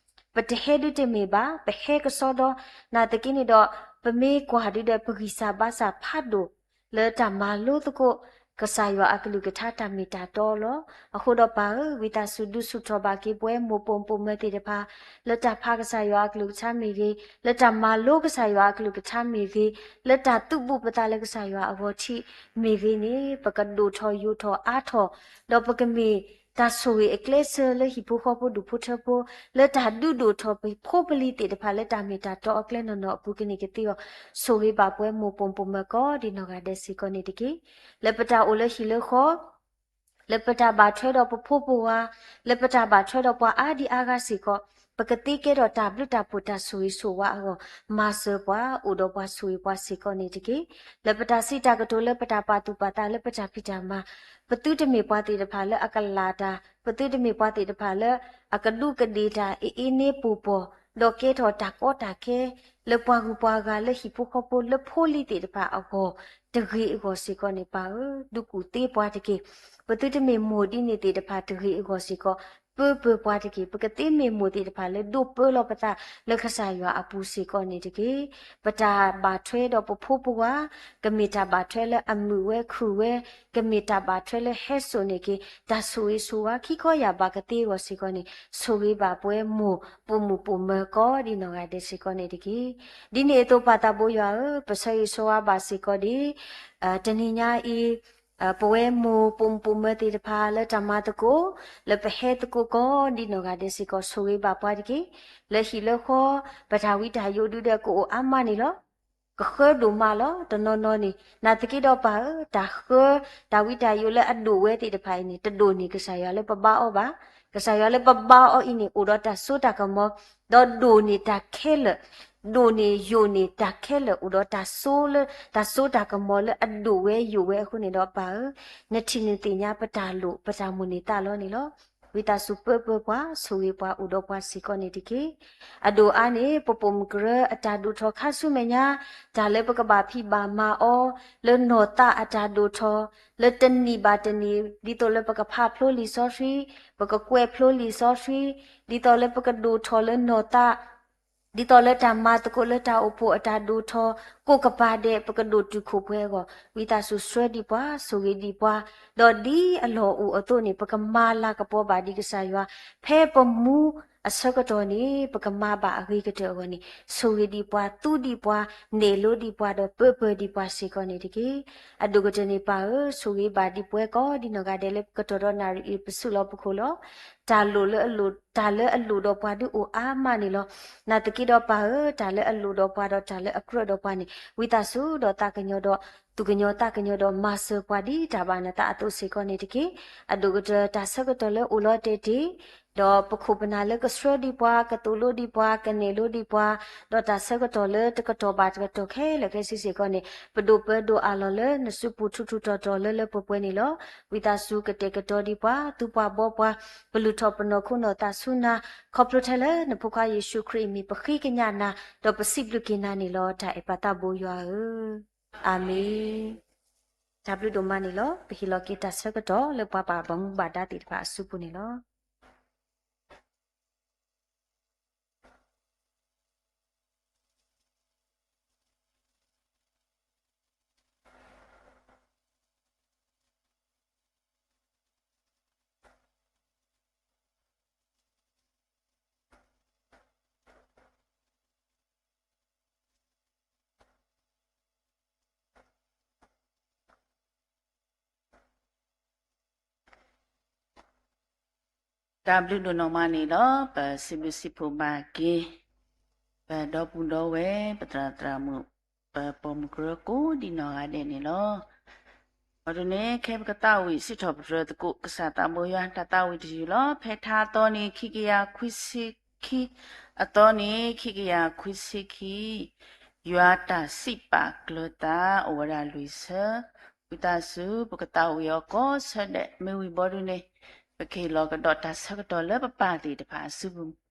ပတဟဲဒုးတမ့ၢ်ဘၣ်, ပဟဲကစီဒီ, နာ်သက့န့ၣ်ဒီး ပမ့ၢ်ကွၢ်ဒုးဒီး ပဂံၢ်စၢ်ဘါစၢ်ဖးဒိၣ် လၢတၢ်မၤလိသကိး ကစၢ်ယွၤအကလုၢ်ကထါတၢ်မ့ၢ်တၢ်တီလီၤ. အဃိဒီးပၢ်ဧၢ, ဝံသးစူၤဒုးဆူၣ်ထီၣ်ဘၣ်က့ၤပဝဲမိၢ်ပိာ်မုၣ်ပိာ်မၢၤသ့ၣ်တဖၣ်, လၢတၢ်ဖးကစၢ်ယွၤအကလုၢ်ကထါမ့ၢ်ဂ့ၤ, လၢတၢ်မၤလိကစၢ်ယွၤအကလုၢ်ကထါမ့ၢ်ဂ့ၤ, လၢတၢ်သူၣ်ဘူးပသးလၢကစၢ်ယွၤအဂီၢ်ထံးမ့ၢ်ဂ့ၤန့ၣ်, ပကဒိၣ်ထီၣ်ယိာ်ထီၣ်အါထီၣ်, ဒီးပကမ့ၢ်တၢ်ဆိၣ်ဂ့ၤအကျဲးစၢးလၢဟံၣ်ဖိဃီဖိဒူၣ်ဖိထၢဖိ, လၢတၢ်ဒုးဒိၣ်ထီၣ်ဖိပဖိပလံၤသ့ၣ်တဖၣ်လၢတၢ်မ့ၢ်တၢ်တီအကျဲနီၢ်နီၢ်အပူၤကန့ၢ်ကသ့အီၤ, ဆိၣ်ဂ့ၤဘၣ်ပဝဲမိၢ်ပိာ်မုၣ်ပိာ်မၢၤကိးဒ်နီၢ်ဂၤဒဲးစ့ၢ်ကီးန့ၣ်တက့ၢ်. လၢပတၢ်အိၣ်လၢဟံၣ်လၢဃီ လၢပတၢ်ဘၣ်ထွဲဒီးပဖိပဝါ, လၢပတၢ်ဘၣ်ထွဲဒီးပှၤအါဒံအါဂၤစ့ၢ်ကီး, ပကသ့ကဲထီၣ်တၢ်ဘျုးတၢ်ဖှိၣ်တၢ်ဆိၣ်ဂ့ၤဆိၣ်ဝါအဂီၢ်, မၤစၢၤပှၤ, အိၣ်ဒီးပှၤဆိၣ်ဂ့ၤပှၤစ့ၢ်ကီးန့ၣ်တက့ၢ်. လၢပတၢ်စံးတၢ်ကတိၤလၢပတၢ်ပာ်သူၣ်ပာ်သးလၢပတၢ်ဖံးတၢ်မၤ, ပသုတမ့ၢ်ပှၤသ့ၣ်တဖၣ်လၢအကလၢ်တၢ်, ပသုတမ့ၢ်ပှၤသ့ၣ်တဖၣ်လၢအကဒူးကဒ့ၣ်တၢ်အ့ၣ်အ့န့ပိာ်ပီၤ, ဒီးကဲထီၣ်တၢ်ကီတၢ်ခဲ လၢပှၤဂုၤပှၤဂၤလၢဟံၣ်ဖိဃီဖိလၢဖိလံၤသ့ၣ်တဖၣ်အဂီၢ်, တဂ့ၤအဂီၢ်စ့ၢ်ကီးန့ၣ် ပၢ်ဧၢ, ဒုးကူၣ်သ့ပှၤတက့ၢ်. ပသုတမ့ၢ်မိၢ်ဒ်န့ၣ်သ့ၣ်တဖၣ်တဂ့ၤအဂီၢ်စ့ၢ်ကီး, ပၢပၢပှၤတက့ၢ်. ပကသ့မ့ၢ်မိၢ်သ့ၣ်တဖၣ်လၢဒိးပၢလီၤပသးလၢကစၢ်ယွၤအပူၤစ့ၢ်ကီးန့ၣ်တက့ၢ်. ပတၢ်ဘၣ်ထွဲဒီးပဖိပဝါ, ကမ့ၢ်တၢ်ဘၣ်ထွဲလၢအမုာ်ဝဲခုၣ်ဝဲ, ကမ့ၢ်တၢ်ဘၣ်ထွဲလၢဟဲစိာ်န့ၢ်က့ၤ တၢ်ဆိၣ်ဂ့ၤဆိၣ်ဝါခံခီယၢ်ဘးကသ့အဂီၢ်စ့ၢ်ကီးန့ၣ်, ဆိၣ်ဂ့ၤဘၣ်ပဝဲမိၢ်ပိာ်မုၣ်ပိာ်မၢၤကိးဒ်နီၢ်ဂၤဒဲးစ့ၢ်ကီးန့ၣ်တက့ၢ်. ဒ်န့ၣ်အသိးပၢ်သးဘိယွၤဧၢ, ပဆၢဂ့ၤဆၢဝါဘၣ်စ့ၢ်ကီးဒ် တနံၤညါအံၤ, ပဝဲမိၢ်ပိာ်မုၣ်ပိာ်မၢၤသ့ၣ်တဖၣ်လၢတၢ်မၤသကိး, လၢပဟဲသကိးကိးဒ်နီၢ်ဂၤဒဲးစ့ၢ်ကီး ဆိၣ်ဂ့ၤဘၣ်ပှၤတက့ၢ်. လၢဟံၣ်လၢဃီ, ပတၢ်ဝံတၢ်ယိးဒုးဒီးကအိၣ်အါမးန့ၣ်လီၤ. ကဃၢဒိၣ်မးလီၤ. တနီၤနီၤန့ၣ် နာ်သက့ဒီးပၢ်ဧၢ, တၢ်ဃၢ, တၢ်ဝံတၢ်ယိးလၢအဒိၣ်ဝဲသ့ၣ်တဖၣ်အံၤန့ၣ် တဒိၣ်န့ၢ်ကစၢ်ယွၤလၢပဘါအီၤဘၣ်. ကစၢ်ယွၤလၢပဘါအီၤအံၤန့ၣ် အိၣ်ဒီးတၢ်စိတၢ်ကမီၤ, ဒီးဒိၣ်န့ၢ်တၢ်ခဲလၢာ်, ဒိၣ်န့ၢ်ယိာ်န့ၢ်တၢ်ခဲလၢာ် အိၣ်ဒီးတၢ်စိလၢ တၢ်စိတၢ်ကမီၤလၢအဒိၣ်ဝဲယိာ်ဝဲအဃိန့ၣ်ဒီးပၢ်ဧၢ, နထံၣ်နသ့ၣ်ညါပတၢ်လိၣ်ပတၢ်မိၣ်န့ၢ်သးလီၤန့ၣ်လီၤ. ဝံသးစူၤပၢပၢပှၤ, ဆိၣ်ဂ့ၤပှၤ, အိၣ်ဒီးပှၤစ့ၢ်ကီးန့ၣ်တက့ၢ်. အဒိၣ်အါန့ၣ် ပပိာ်မုၣ်ကရၢအတၢ်ဒိၣ်ထီၣ်ခါဆူမဲာ်ညါ, တၢ်လၢပကဘၣ်ဖံးဘၣ်မၤအီၤ, လၢနီၢ်သးအတၢ်ဒိၣ်ထီၣ်, လၢတနံၣ်ဘၣ်တနံၣ်, ဒ်သိးလၢပကဖးဖျိလံာ်စီဆှံ, ပကကွဲးဖျိလံာ်စီဆှံ, ဒ်သိးလၢပကဒိၣ်ထီၣ်လၢနီၢ်သး ဒ်သိးလၢတၢ်မၤသကိးလၢတၢ်အိၣ်ဖှိၣ်အတၢ်ဒိၣ်ထီၣ် ကိးကပၤဒဲး ပကဒိၣ်တုာ်ခိၣ်ပှဲၤအဂီၢ် ဝံသးစူၤဆှၢဒံးပှၤ ဆိၣ်ဂ့ၤဒံးပှၤ, ဒီးဒ်အလီၢ်အိၣ်အသိးန့ၣ် ပကမၤလၤကပီၤဘၣ်ဒံးကစၢ်ယွၤ, ဖဲပမူအဆၢကတီၢ်န့ၣ် ပကမၤဘၣ်အဂ့ၤကတၢၢ်အဂီၢ်န့ၣ် ဆိၣ်ဂ့ၤဒံးပှၤ, သူဒံးပှၤ, နဲၣ်လိဒံးပှၤ ဒီးပၢပၢၤဒံးပှၤစ့ၢ်ကီးန့ၣ်တက့ၢ်. အဒိၣ်ကတၢၢ်န့ၣ် ပၢ်ဧၢ, ဆိၣ်ဂ့ၤဘၣ်ဒံးပဝဲကိးဒံနီၢ်ဂၤဒဲးလၢပကတီၢ်ဒီးနၣ်ရံၣ်အံၤ ပစုလီၢ်ပခိၣ်လီၤ. တၢ်လိၣ်လၢအလိၣ်, တၢ်လၢအလိၣ်ဒီးပှၤဒုးအိၣ်အါမးန့ၣ်လီၤ. နာ်သက့ဒီးပၢ်ဧၢ, တၢ်လၢအလိၣ်ဒီးပှၤဒီးတၢ်လၢအကြၢးဒီးပှၤန့ၣ် ဝံသးစူၤဒီးသးကညီၤဒီး သူၣ်ကညီၤသးကညီၤဒီးမၤစၢၤပှၤဒ်တၢ်ဘၣ်နသးအသိးစ့ၢ်ကီးန့ၣ်တက့ၢ်. အဒိၣ်ကတၢၢ် တၢ်ဆၢကတီၢ်လၢအိၣ်လီၤတဲာ်တ့ၢ် ဒီးပခိၣ်ပနၢ်လၢကဆှၢဒံးပှၤ, ကသိၣ်လိဒံးပှၤ, ကနဲၣ်လိဒံးပှၤ, ဒီးတၢ်ဆၢကတီၢ်လၢတကတီၢ်ဘၣ်တကတီၢ်ခဲလၢာ်ခဲဆ့စ့ၢ်ကီးန့ၣ် ပဒိးပၢဒိးအးလီၤလၢနစုပူၤထူထူတီၤတီၤလၢလၢပှဲၤပှဲၤန့ၣ်လီၤ. ဝံသးစူၤကတဲာ်ကတီၤဒံးပှၤ, သူပှၤဘီပှၤ, ပလုၢ်ထီၣ်ပနီၢ်ခိနီၢ်သးဆူနၤ, ခီဖျိထဲလၢနဖိခွါယ့ၣ်ၡူးခရံာ်အမံၤ ပဃ့ကညးနၤ, ဒီးပစံးဘျုးက့ၤနၤန့ၣ်လီၤ. တၢ်အဲၣ်ပၢ်သးဘိယွၤဧၢ, အၤမ့ၣ်. တၢ်ဘျုးဒိၣ်မးန့ၣ်လီၤ. ပဟ့ၣ်လီၤက့ၤတၢ်ဆၢကတီၢ်လၢပှၤဘၣ်မူဘၣ်ဒါသ့ၣ်တဖၣ်အစုပူၤန့ၣ်လီၤ. တၢ်ဘျုးဒိၣ်နီၢ်မးန့ၣ်လီၤ. ပစံးဘျုးစံးဖှိၣ်ဘၣ်က့ၤ ပဒီပုၢ်ဒီဝဲၢ် ပသရၣ်သရၣ်မုၣ် ပပိာ်မုၣ်ကရၢကိးဒံနီၢ်ဂၤဒဲးန့ၣ်လီၤ. ဘၣ်ဒိးန့ၣ် ခဲပကသးဝံၣ်စံးထီၣ်ပတြၢၤသကိး ကစၢ်သးဘိယွၤ တၢ်သးဝံၣ်တယုၢ်လီၤ. ဖဲထါအသီန့ၣ် ခံကယၤခွံဆံခံ, အသီန့ၣ် ခံကယၤခွံဆံခံ, ယွၤတၢ်စံးပာ်ကျၢၤသး အိၣ်ဝဲဒၣ်လွံၢ်ဆၢ, ဝံသးစူၤ ပကသးဝံၣ်အီၤကိးဆၢဒဲး မ့ၢ်ဝံၤဘီဒုန့ၣ် ပကဟ့ၣ်လီၤကဒီးတၢ်ဆၢကတီၢ်လၢပပၢ်သ့ၣ်တဖၣ်အစုပူၤ.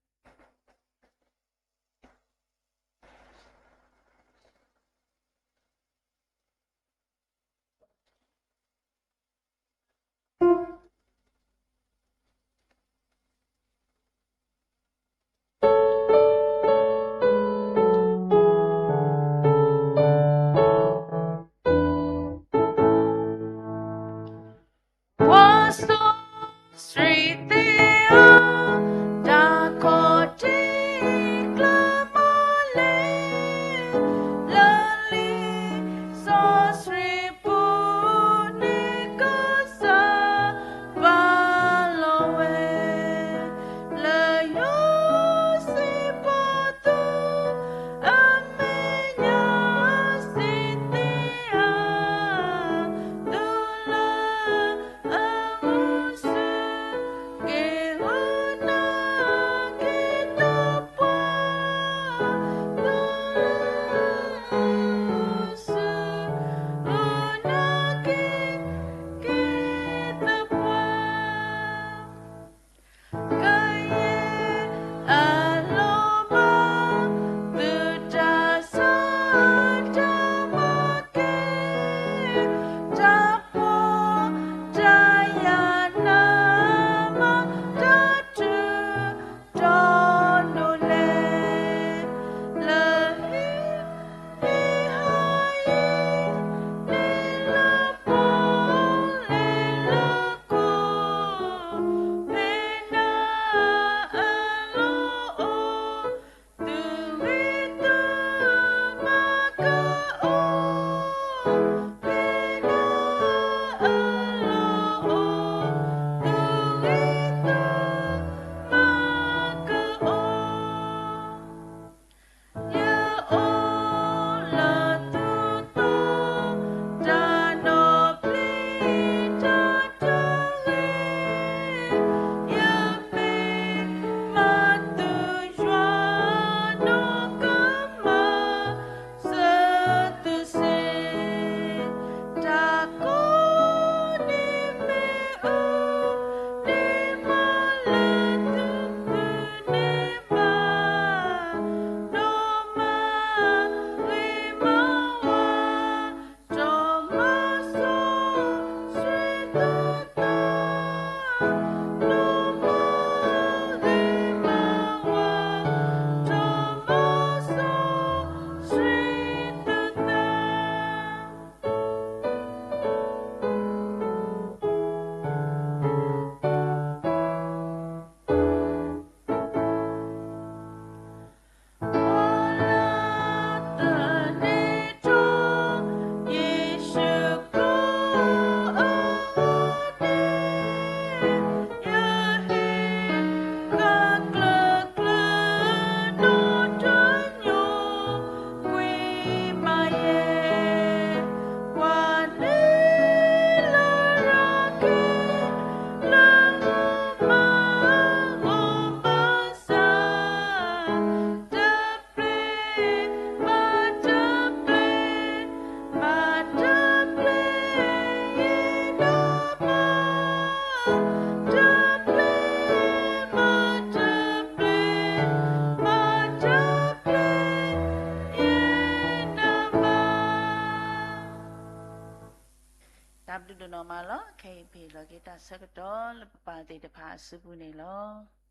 မၤလီၤ. ခဲအံၤပဟ့ၣ်လီၤက့ၤတၢ်ဆၢကတီၢ်လၢပပၢ်သ့ၣ်တဖၣ်အစုပူၤန့ၣ်လီၤ.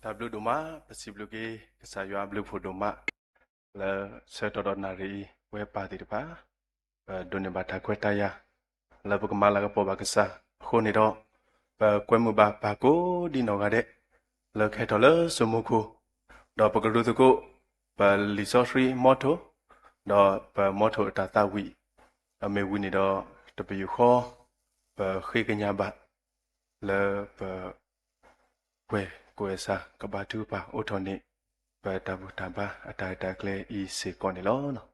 တၢ်ဘျုးဒိၣ်မး, ပစံးဘျုးက့ၤ ကစၢ်ယွၤအဘျုးဖှိၣ်ဒိၣ်မး လၢဆၢကတီၢ်ဒီးနၣ်ရံၣ်အံၤ ပဝဲပၢ်သ့ၣ်တဖၣ် ပဒိးန့ၢ်ဘၣ်တၢ်ခွဲးတၢ်ယာ် လၢပကမၤလၤကပီၤဘၣ်ကစၢ်အဃိန့ၣ်ဒီး ပကွဲမုာ်ဘၣ်ပၢ်ကိးဒံနီၢ်ဂၤဒဲး လၢကဟဲထီၣ်လၢစိမိၤခိၣ်, ဒီးပကလူၤသကိး ပလံာ်စီဆှံမီထိၣ်, ဒီးပမီထိၣ်အတၢ်သးဝံၣ်, အမ့ၢ်ဝံၤန့ၣ်ဒီး တပယူာ်ဃီ ပဃ့ကညးဘၣ် လၢပ ကွဲၤကီၢ်စၢ် ကဘါထုကဖၣ်အိးထီၣ်န့ၢ် ပတၢ်ဘူၣ်တၢ်ဘါအတၢ်ရဲၣ်တၢ်ကျဲၤအံၤစ့ၢ်ကီးန့ၣ်လီၤ.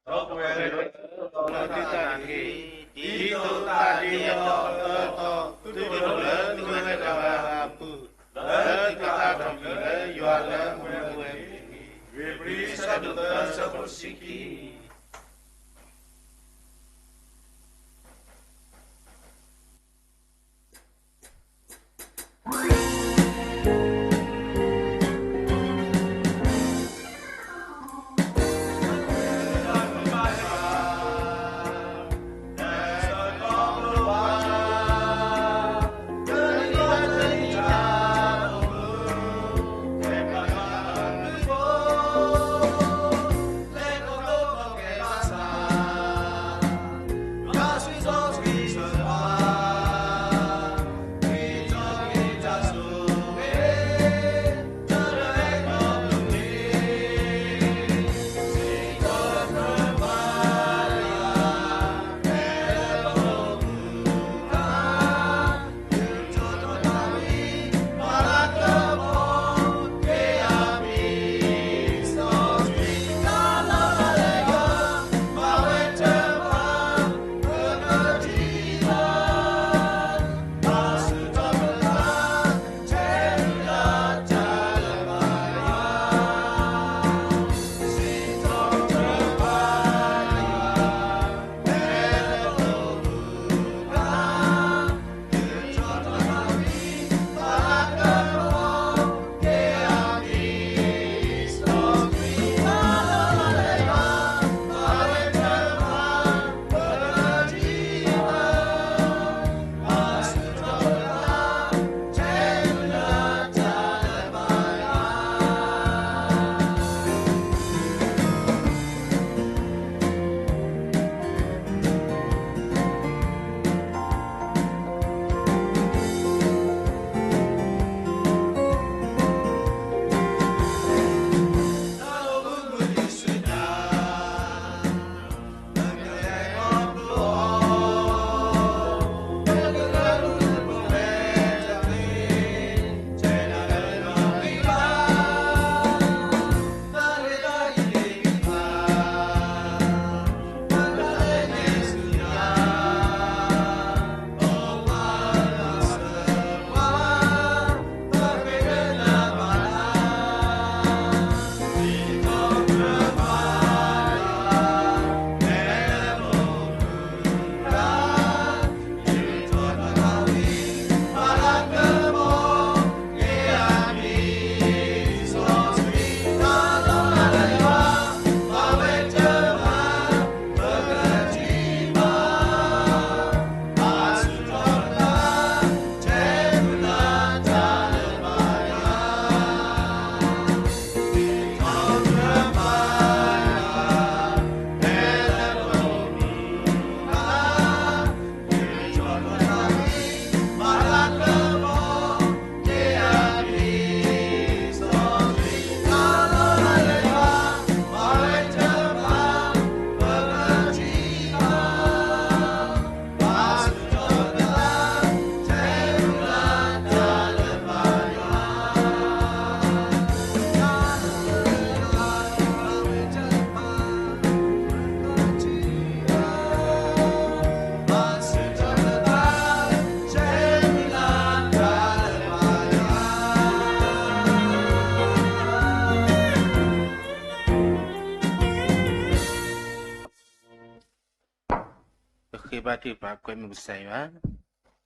ဒီပုၢ်ဝဲၢ်လၢသုသးတက့ၢ်, ဒ်သိးတၢ်ဒ်အီၤအၢအသိး သုကအိၣ်လၢသုဝဲတဂၤအပူၤ, လၢသုကသးထီၣ်ကွံာ်လၢယွၤလၢအမူဝဲအပူၤတက့ၢ်. ဧ့ၤဘြံၤ ဆၢဒိၣ်သၢ ဆၢဖိတဆံခံ. ပဃ့ဘါထုကဖၣ်ကွဲမုာ်ကစၢ်ယွၤ,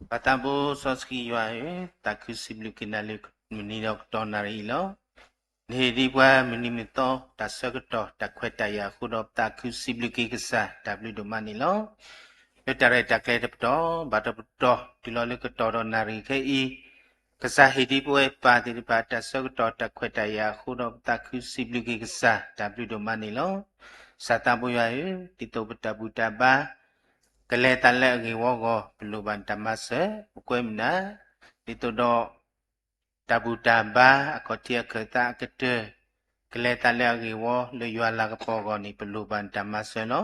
ပၢ်သးဘိစီဆှံယွၤဧၢ, သးခုစံးဘျုးက့ၤနၤလၢမုၢ်နံၤဒီးကတီၢ်နၣ်ရံၣ်အံၤလီၤ. နဟ့ၣ်ဒံးပှၤမုၢ်နံၤမုၢ်သီ တၢ်ဆၢကတီၢ်တၢ်ခွဲးတၢ်ယာ်အဃိဒီး ပသးခုစံးဘျုးက့ၤကစၢ် တၢ်ဘျုးဒိၣ်မးန့ၣ်လီၤ. လၢတၢ်ရဲၣ်တၢ်ကျဲၤတပတီၢ်ဘၣ်တပတီၢ် တုၤလီၤလၢကတီၢ်ဒီးနၣ်ရံၣ်ခဲအံၤ, ကစၢ်ဟ့ၣ်ဒံးပဝဲပၢ်သ့ၣ်တဖၣ် တၢ်ဆၢကတီၢ်တၢ်ခွဲးတၢ်ယာ်အဃိဒီး ပသးခုစံးဘျုးက့ၤကစၢ် တၢ်ဘျုးဒိၣ်မးန့ၣ်လီၤ. ကစၢ်သးဘိယွၤဧၢ, ဒ်သိးပတၢ်ဘူၣ်တၢ်ဘါ ကလဲၤသးလၢအဂ့ၢ်ဝီအဂီၢ် ပလိၣ်ဘၣ်နတၢ်မၤစၢၤ, ပကွဲမုာ်နၤ, ဒ်သိးဒီး တၢ်ဘူၣ်တၢ်ဘါအခီၣ်ထံးအခၢၣ်သးအကတၢၢ် ကလဲၤသးလၢအဂ့ၢ်ဝီလၢယွၤလၤကပီၤအဂီၢ်န့ၣ် ပလိၣ်ဘၣ်နတၢ်မၤစၢၤလီၤ.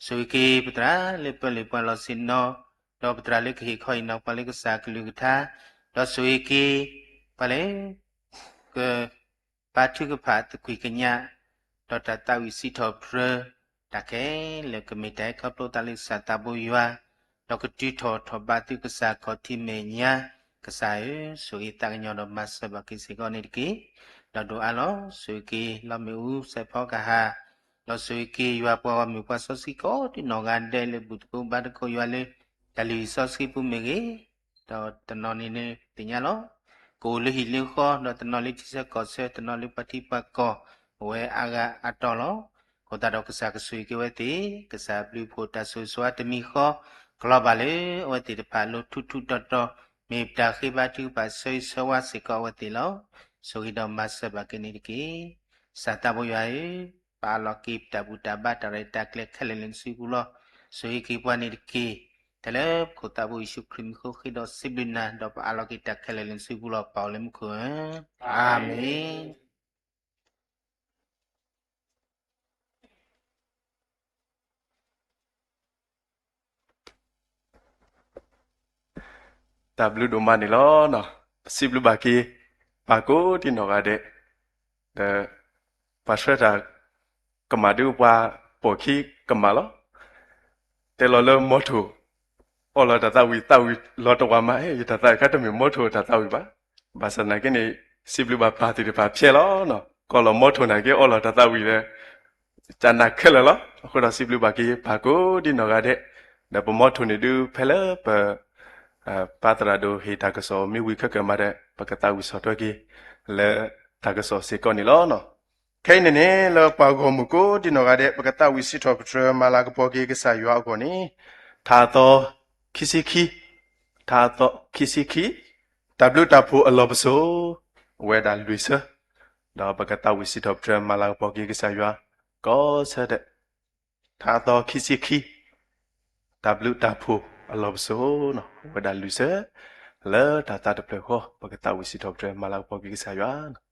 ဆိၣ်ဂ့ၤက့ၤပသရၣ်လၢပၢလၢပှၤလီၢ်ဆ့ၣ်နီၤ, ဒီးပသရၣ်လၢကဟ့ၣ်ခီဟ့ၣ်နီၤပှၤလၢကစၢ်ကလုၢ်ကထါ, ဒီးဆိၣ်ဂ့ၤက့ၤပှၤလၢ က ဘါထုကဖၣ်သကွံာ်ကညး, ဒီးတၢ်သးဝံၣ်စံးထီၣ်ပတြၢၤ, တၢ်ခဲလၢာ်ကမ့ၢ်တၢ်ဟဲခီဖျိသးလၢကစၢ်သးဘိယွၤ, ဒီးကတုၤထီၣ်ထီၣ်ဘးသုကစၢ်ခီၣ်ထံးမဲာ်ညါ, ကစၢ်ဧၢ, ဆိၣ်ဂ့ၤသးကညီၤဒီးမၤစၢၤဘၣ်က့ၤစ့ၢ်ကီးန့ၣ်တက့ၢ်. ဒီးဒိၣ်အါလီၤ, ဆိၣ်ဂ့ၤက့ၤလီမ့ၣ်အူစဲးဖီကဟၣ်, ဒီးဆိၣ်ဂ့ၤက့ၤယွၤပှၤဂီၢ်မုၢ်ပှၤစီဆှံကိးဒံနီၢ်ဂၤဒဲးလၢဘူၣ်သကိးဘါသကိးယွၤလၢ တၢ်လုၢ်ဟံၣ်စီဆှံပူၤမ့ၢ်ဂ့ၤ, ဒီးတနီၤန့ၣ်န့ၣ်သ့ၣ်ညါလီၤ. ကအိၣ်လၢဟံၣ်လၢဃီ, ဒီးတနီၤလၢထံဆၢကီၢ်ဆၢ, တနီၤလၢပှၤထံပှၤကီၢ်, အိၣ်ဝဲအါဂၤအါတီၤလီၤ. အဃိသတးဒီးကစၢ်ကဆိၣ်ဂ့ၤက့ၤဝဲသ့ၣ်, ကစၢ်ဘျုးဖှိၣ်တၢ်ဆိၣ်ဂ့ၤဆိၣ်ဝါတမံၤဃီ, ကလီၤဘၣ်လၢအဝဲသ့ၣ်တဖၣ်အလိၤထူးထူးတီၤတီၤ, မ့ၢ်ပတၢ်ဃ့ဘါထုကဖၣ်ဆၢဂ့ၤဆၢဝါစ့ၢ်ကီးအဝဲသ့ၣ်လီၤ. ဆိၣ်ဂ့ၤဒီးမၤစၢၤဘၣ်က့ၤန့ၣ်တက့ၢ်. ကစၢ်သးဘိယွၤဧၢ, ပအးလီၤက့ၤပတၢ်ဘူၣ်တၢ်ဘါတၢ်ရဲၣ်တၢ်ကျဲၤခဲလၢာ်လၢနစုပူၤလီၤ. ဆိၣ်ဂ့ၤက့ၤပှၤန့ၣ်တက့ၢ်. တၢ်လၢပခိၣ်သးဘိယ့ၣ်ၡူးခရံာ်မံၤဃိဃ့ဒီးစံးဘျုးနၤ, ဒီးပအးလီၤက့ၤတၢ်ခဲလၢာ်လၢနစုပူၤလီၤ. ပၢ်အိၣ်လၢမူခိၣ်ဧၢ, အၤမ့ၣ်. တၢ်ဘျုးဒိၣ်မးန့ၣ်လီၤ. ပစံးဘျုးဘၣ်က့ၤ ပၢ်ကိးဒံနီၢ်ဂၤဒဲး, ဒီး ပှၤဆှၢတၢ်ကမၣ်ဒုးပှၤပိာ်ခံကမၣ်လီၤ. တဲလီၤလၢမီထိၣ် အီၣ်လီၤတၢ်သးဝံၣ် သးဝံၣ်လီၤတဝၢ်မး, ယတၢ်သးဝံၣ်ခါတမ့ၢ်မီထိၣ်တၢ်သးဝံၣ်ဘၣ်. ဘၣ်ဆၣ်သနာ်က့န့ၣ် စံးဘျုးဘၣ်ပၢ်သ့ၣ်တဖၣ်ဖျဲးလီၤ. ကီၢ်လီၤမီထိၣ်နာ်က့ အီၣ်လီၤတၢ်သးဝံၣ်ဒီး ကနၣ်ခဲလၢာ်လီၤ. အဃိဒီးစံးဘျုးဘၣ်က့ၤ ပၢ်ကိးဒံနီၢ်ဂၤဒဲး, ဒီးပမီထိၣ်န့ၣ်ဒုးဖဲလၢပ ပၢ်သရၣ်ဒိၣ်ဟ့ၣ်တၢ်ကစီၣ်မ့ၢ်ဝံၤခဲကမးဒီး ပကသးဝံၣ်ဆီၣ်ထွဲက့ၤ လၢတၢ်ကစီၣ်စ့ၢ်ကီးန့ၣ်လီၤ. ခဲအံၤန့ၣ်န့ၣ် လၢပှၤဂီၢ်မုၢ်ကိးဒံနီၢ်ဂၤဒဲး ပကသးဝံၣ်စံးထီၣ်ပတြၢၤမၤလၤကပီၤက့ၤကစၢ်ယွၤအဂီၢ်န့ၣ်, ထါအသီခံဆံခံ, ထါအသီခံဆံခံ, တၢ်ဘျုးတၢ်ဖှိၣ်အလီၢ်ပစိာ်, အဝဲဒၣ်လွံၢ်ဆၢ, ဒီးပကသးဝံၣ်စံးထီၣ်ပတြၢၤမၤလၤကပီၤက့ၤကစၢ်ယွၤ ကိးဆၢဒဲး, ထါအသီခံဆံခံ, တၢ်ဘျုးတၢ်ဖှိၣ်အလီၢ်ပစိာ်, အဝဲဒၣ်လွံၢ်ဆၢ, လၢတၢ်သးတဖျၢၣ်ဃီ ပကသးဝံၣ်စံးထီၣ်ပတြၢၤမၤလၤကပီၤက့ၤကစၢ်ယွၤ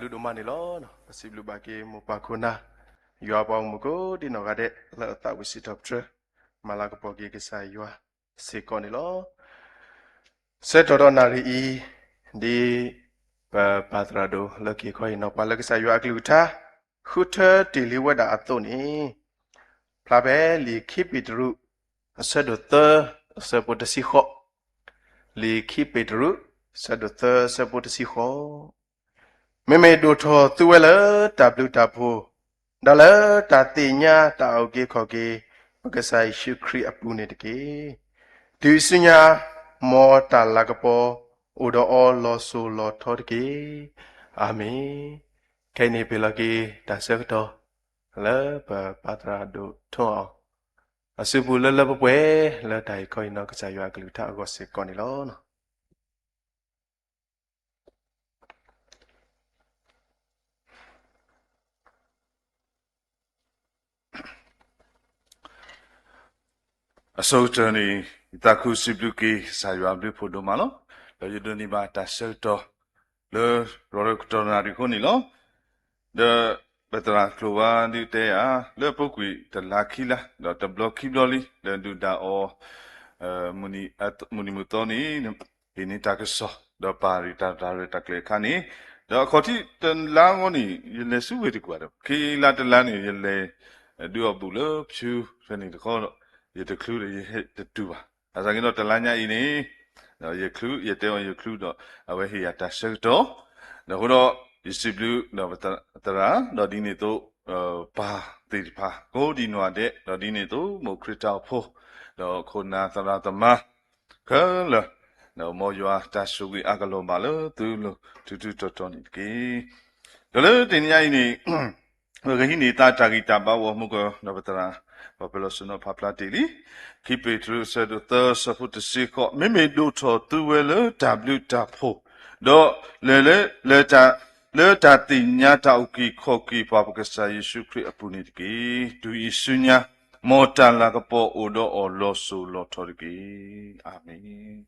ဒိၣ်ဒိၣ်မးန့ၣ်လီၤ. ပစံးဘျုးဘၣ်က့ၤမိၢ်ပၢ်ခိၣ်နၢ် ယွၤပှၤဂီၢ်မုၢ်ကိးဒံနီၢ်ဂၤဒဲး လၢအသးဝံၣ်စံးထီၣ်ပတြၢၤ မၤလၤကပီၤက့ၤကစၢ်ယွၤစ့ၢ်ကီးန့ၣ်လီၤ. ဆၢကတီၢ်ဒီးနၣ်ရံၣ်အံၤ ဒ်ပပၢ်သရၣ်ဒိၣ်လၢခံခီအံၤနီၤ ပှၤလၢကစၢ်ယွၤအကလုၢ်ကထါ ဃုထၢတ့ၢ်လံဝဲဒၣ်အသိးန့ၣ် ဖျါဖဲလံာ်ခံပ့းတရူး အဆၢဒိၣ်သၢ အဆၢဖိတဆံဃိး, လံာ်ခံပ့းတရူး အဆၢဒိၣ်သၢ အဆၢဖိတဆံဃိး, မ့မ့ၢ်ဒိၣ်ထီၣ်သုဝဲလၢတၢ်ဘျုးတၢ်ဖှိၣ်, ဒီးလၢတၢ်သ့ၣ်ညါတၢ်အုၣ်က့ၤခီၣ်က့ၤ ပကစၢ်ယ့ၣ်ၡူးခရံာ်အပူၤန့ၣ်တက့ၢ်. တုၤဆူညါ မ်တၢ်လၤကပီၤအိၣ်ဒီးအီၤလီၤစိၤလီၤထီတက့ၢ်. အၤမ့ၣ်. ခဲအံၤန့ၣ် ပဟ့ၣ်လီၤက့ၤတၢ်ဆၢကတီၢ် လၢပပၢ်သရၣ်ဒိၣ်ထွန်းအောင် အစုပူၤလၢလၢပှဲၤပှဲၤ လၢတၢ်အံၤခီအံၤနီၤ ကစၢ်ယွၤအကလုၢ်ကထါအဂီၢ်စ့ၢ်ကီးန့ၣ်လီၤ. အဆိကတၢၢ်န့ၣ် ယသးခုစံးဘျုးက့ၤ ကစၢ်ယွၤအဘျုးဖှိၣ်ဒိၣ်မးလီၤ. ဒီးယဒိးန့ၢ်ဘၣ်တၢ်ဆၢကတီၢ် လၢရီၤကတီၢ်နၣ်ရံၣ်အဃိန့ၣ်လီၤ. ဒီးပသရၣ်ကျိၤဝါဒုးတဲယၤ လၢအပူၤကွံာ်တလါခံလါ ဒီးတဘျီခံဘျီလံ လၢဒုၣ်ဒါအီၤ မုၢ်နံၤမုၢ်သီန့ၣ် ဟ့ၣ်န့ၢ်တၢ်ကစီၣ် ဒီးပာ်ရံၣ်တၢ်ရဲၣ်တၢ်ကျဲၤအခါန့ၣ်, ဒီးအခီၣ်ထံးတလါအဂီၢ်န့ၣ် ယလဲၤဆူဝ့ၢ်တကူၣ်ဒီး ခံလါတလါန့ၣ် ယလဲၤဒုးအီၣ်ဘူၣ်လၢဖၠူဖဲန့ၣ်တခီဒီး ယတချုးဒီးယဟဲတတုၤဘၣ်. ဘၣ်ဆၣ်က့ဒီးတလါညါအံၤန့ၣ် ယချုး ယတဲအီၤယချုးဒီး အဝဲဟ့ၣ်ယၤတၢ်ဆၢကတီၢ်, ဒီးအဃိဒီး ယစံးဘျုးဒီးပသရၣ် ဒီးဒ်န့ၣ်အသိး ပၢ်သ့ၣ်တဖၣ် ကိးဒံနီၢ်ဂၤဒဲး ဒီးဒ်န့ၣ်အသိး မိၢ်ခရံာ်တၢ်အိၣ်ဖှိၣ် ဒီးခိၣ်နၢ်သရၣ်သမါ ခဲလၢာ် ဒီးမ်ယွၤတၢ်ဆိၣ်ဂ့ၤအါကလီၤဘၣ်လၢသုလိၤထူးထူးတီၤတီၤန့ၣ်တက့ၢ်. ဒီးလၢတနံၤညါအံၤန့ၣ် ပကဟံးန့ၢ်သးတၢ်ဂံၢ်တၢ်ဘါအဂီၢ် မုၢ်ကီၢ်ဒီးပသရၣ် ပှၤပၢၤလီၢ်စိၤနီၤဖးဖျါတ့ၢ်လံ, ခံပ့းတရူး အဆၢဒိၣ်သၢ အဆၢဖိတဆံဃိး, မ့မ့ၢ်ဒိၣ်ထီၣ်သုဝဲလၢတၢ်ဘျုးတၢ်ဖှိၣ်, ဒီး လၢ လၢတၢ်သ့ၣ်ညါတၢ်အုၣ်က့ၤခီၣ်က့ၤပှၤပကစၢ်ယ့ၣ်ၡူးခရံာ်အပူၤန့ၣ်တက့ၢ်. တုၤအံၤဆူညါ မ်တၢ်လၤကပီၤအိၣ်ဒီးအီၤလီၤစိၤလီၤထီတက့ၢ်. အၤမ့ၣ်.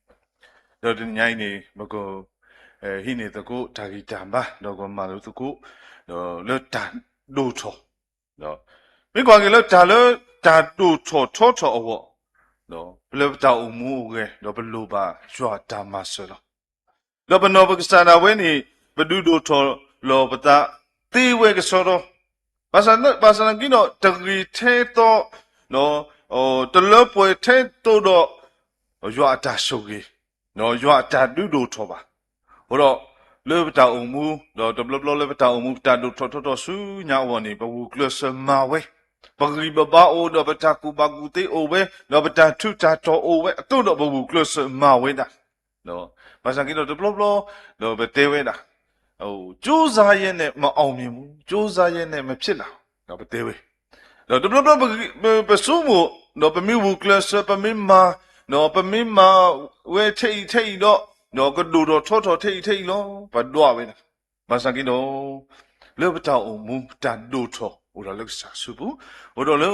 ဒီးတနံၤညါအံၤန့ၣ် ပက ဟံးန့ၢ်သကိးတၢ်ဂံၢ်တၢ်ဘါ ဒီးကမၤလိသကိး ဒီးလၢတၢ်ဒိၣ်ထီၣ် မ့ၢ်ကွၢ်က့ၤလၢတၢ်လၢတၢ်ဒိၣ်ထီၣ်ထီထီၣ်အဂီၢ် လၢပတၢ်အိၣ်မူအဂီၢ် ဒီးပလိၣ်ဘၣ်ယွၤအတၢ်မၤစၢၤလီၤ. ဒီးပနီၢ်ပကစၢ်ဒၣ်ဝဲန့ၣ် ပဒုးဒိၣ်ထီၣ်လီၤပသးသ့ဝဲကစီဒီ, ဘၣ်ဆၣ်သနာ်က့ဒီး တဂ့ၤထဲသိး တလၢပှဲၤထဲသိးဒီး ယွၤအတၢ်ဆိၣ်ဂ့ၤ ယွၤအတၢ်ဒုးဒိၣ်ထီၣ်ဘၣ်. အဃိဒီး လၢပတၢ်အိၣ်မူ ဒီးတဘျီဘျီလၢပတၢ်အိၣ်မူ ပတၢ်ဒိၣ်ထီၣ်ထီထီၣ်ဆူညါအဂီၢ်န့ၣ် ပဂုာ်ကျဲးစၢးမၤဝဲ, ပဂံၢ်ပဘါအိၣ်ဒီးပတၢ်ကူၣ်ဘၣ်ကူၣ်သ့အိၣ်ဝဲ ဒီးပတၢ်ထူးတၢ်တီၤအိၣ်ဝဲအသိးဒီး ပဂုာ်ကျဲးစၢးမၤဝဲဒၣ် ဘၣ်ဆၣ်က့ဒီးတဘျီဘျီ ဒီးပတဲဝဲဒၣ် ကြိုးစားရင်းနဲ့ မအောင်မြင်ဘူး, ကြိုးစားရင်းနဲ့ မဖြစ်လာဘူး ပတဲဝဲ, ဒီးတဘျီဘျီ ပဆိကမိၣ် ဒီးပမ့ၢ်ဂုာ်ကျဲးစၢး ပမ့ၢ်မၤ ဒီးပမ့ၢ်မၤဝဲထဲအံၤထဲအံၤဒီး ဒီးကဒိၣ်ထီၣ်ထီထီၣ်ထဲအံၤထဲအံၤလီၤ ပဒွးဝဲဒၣ်, ဘၣ်ဆၣ်က့ဒီး လၢပတၢ်အိၣ်မူ ပတၢ်ဒိၣ်ထီၣ်အိၣ်ဒီးလၢကစၢ်အစုပူၤ, အိၣ်ဒီးလၢ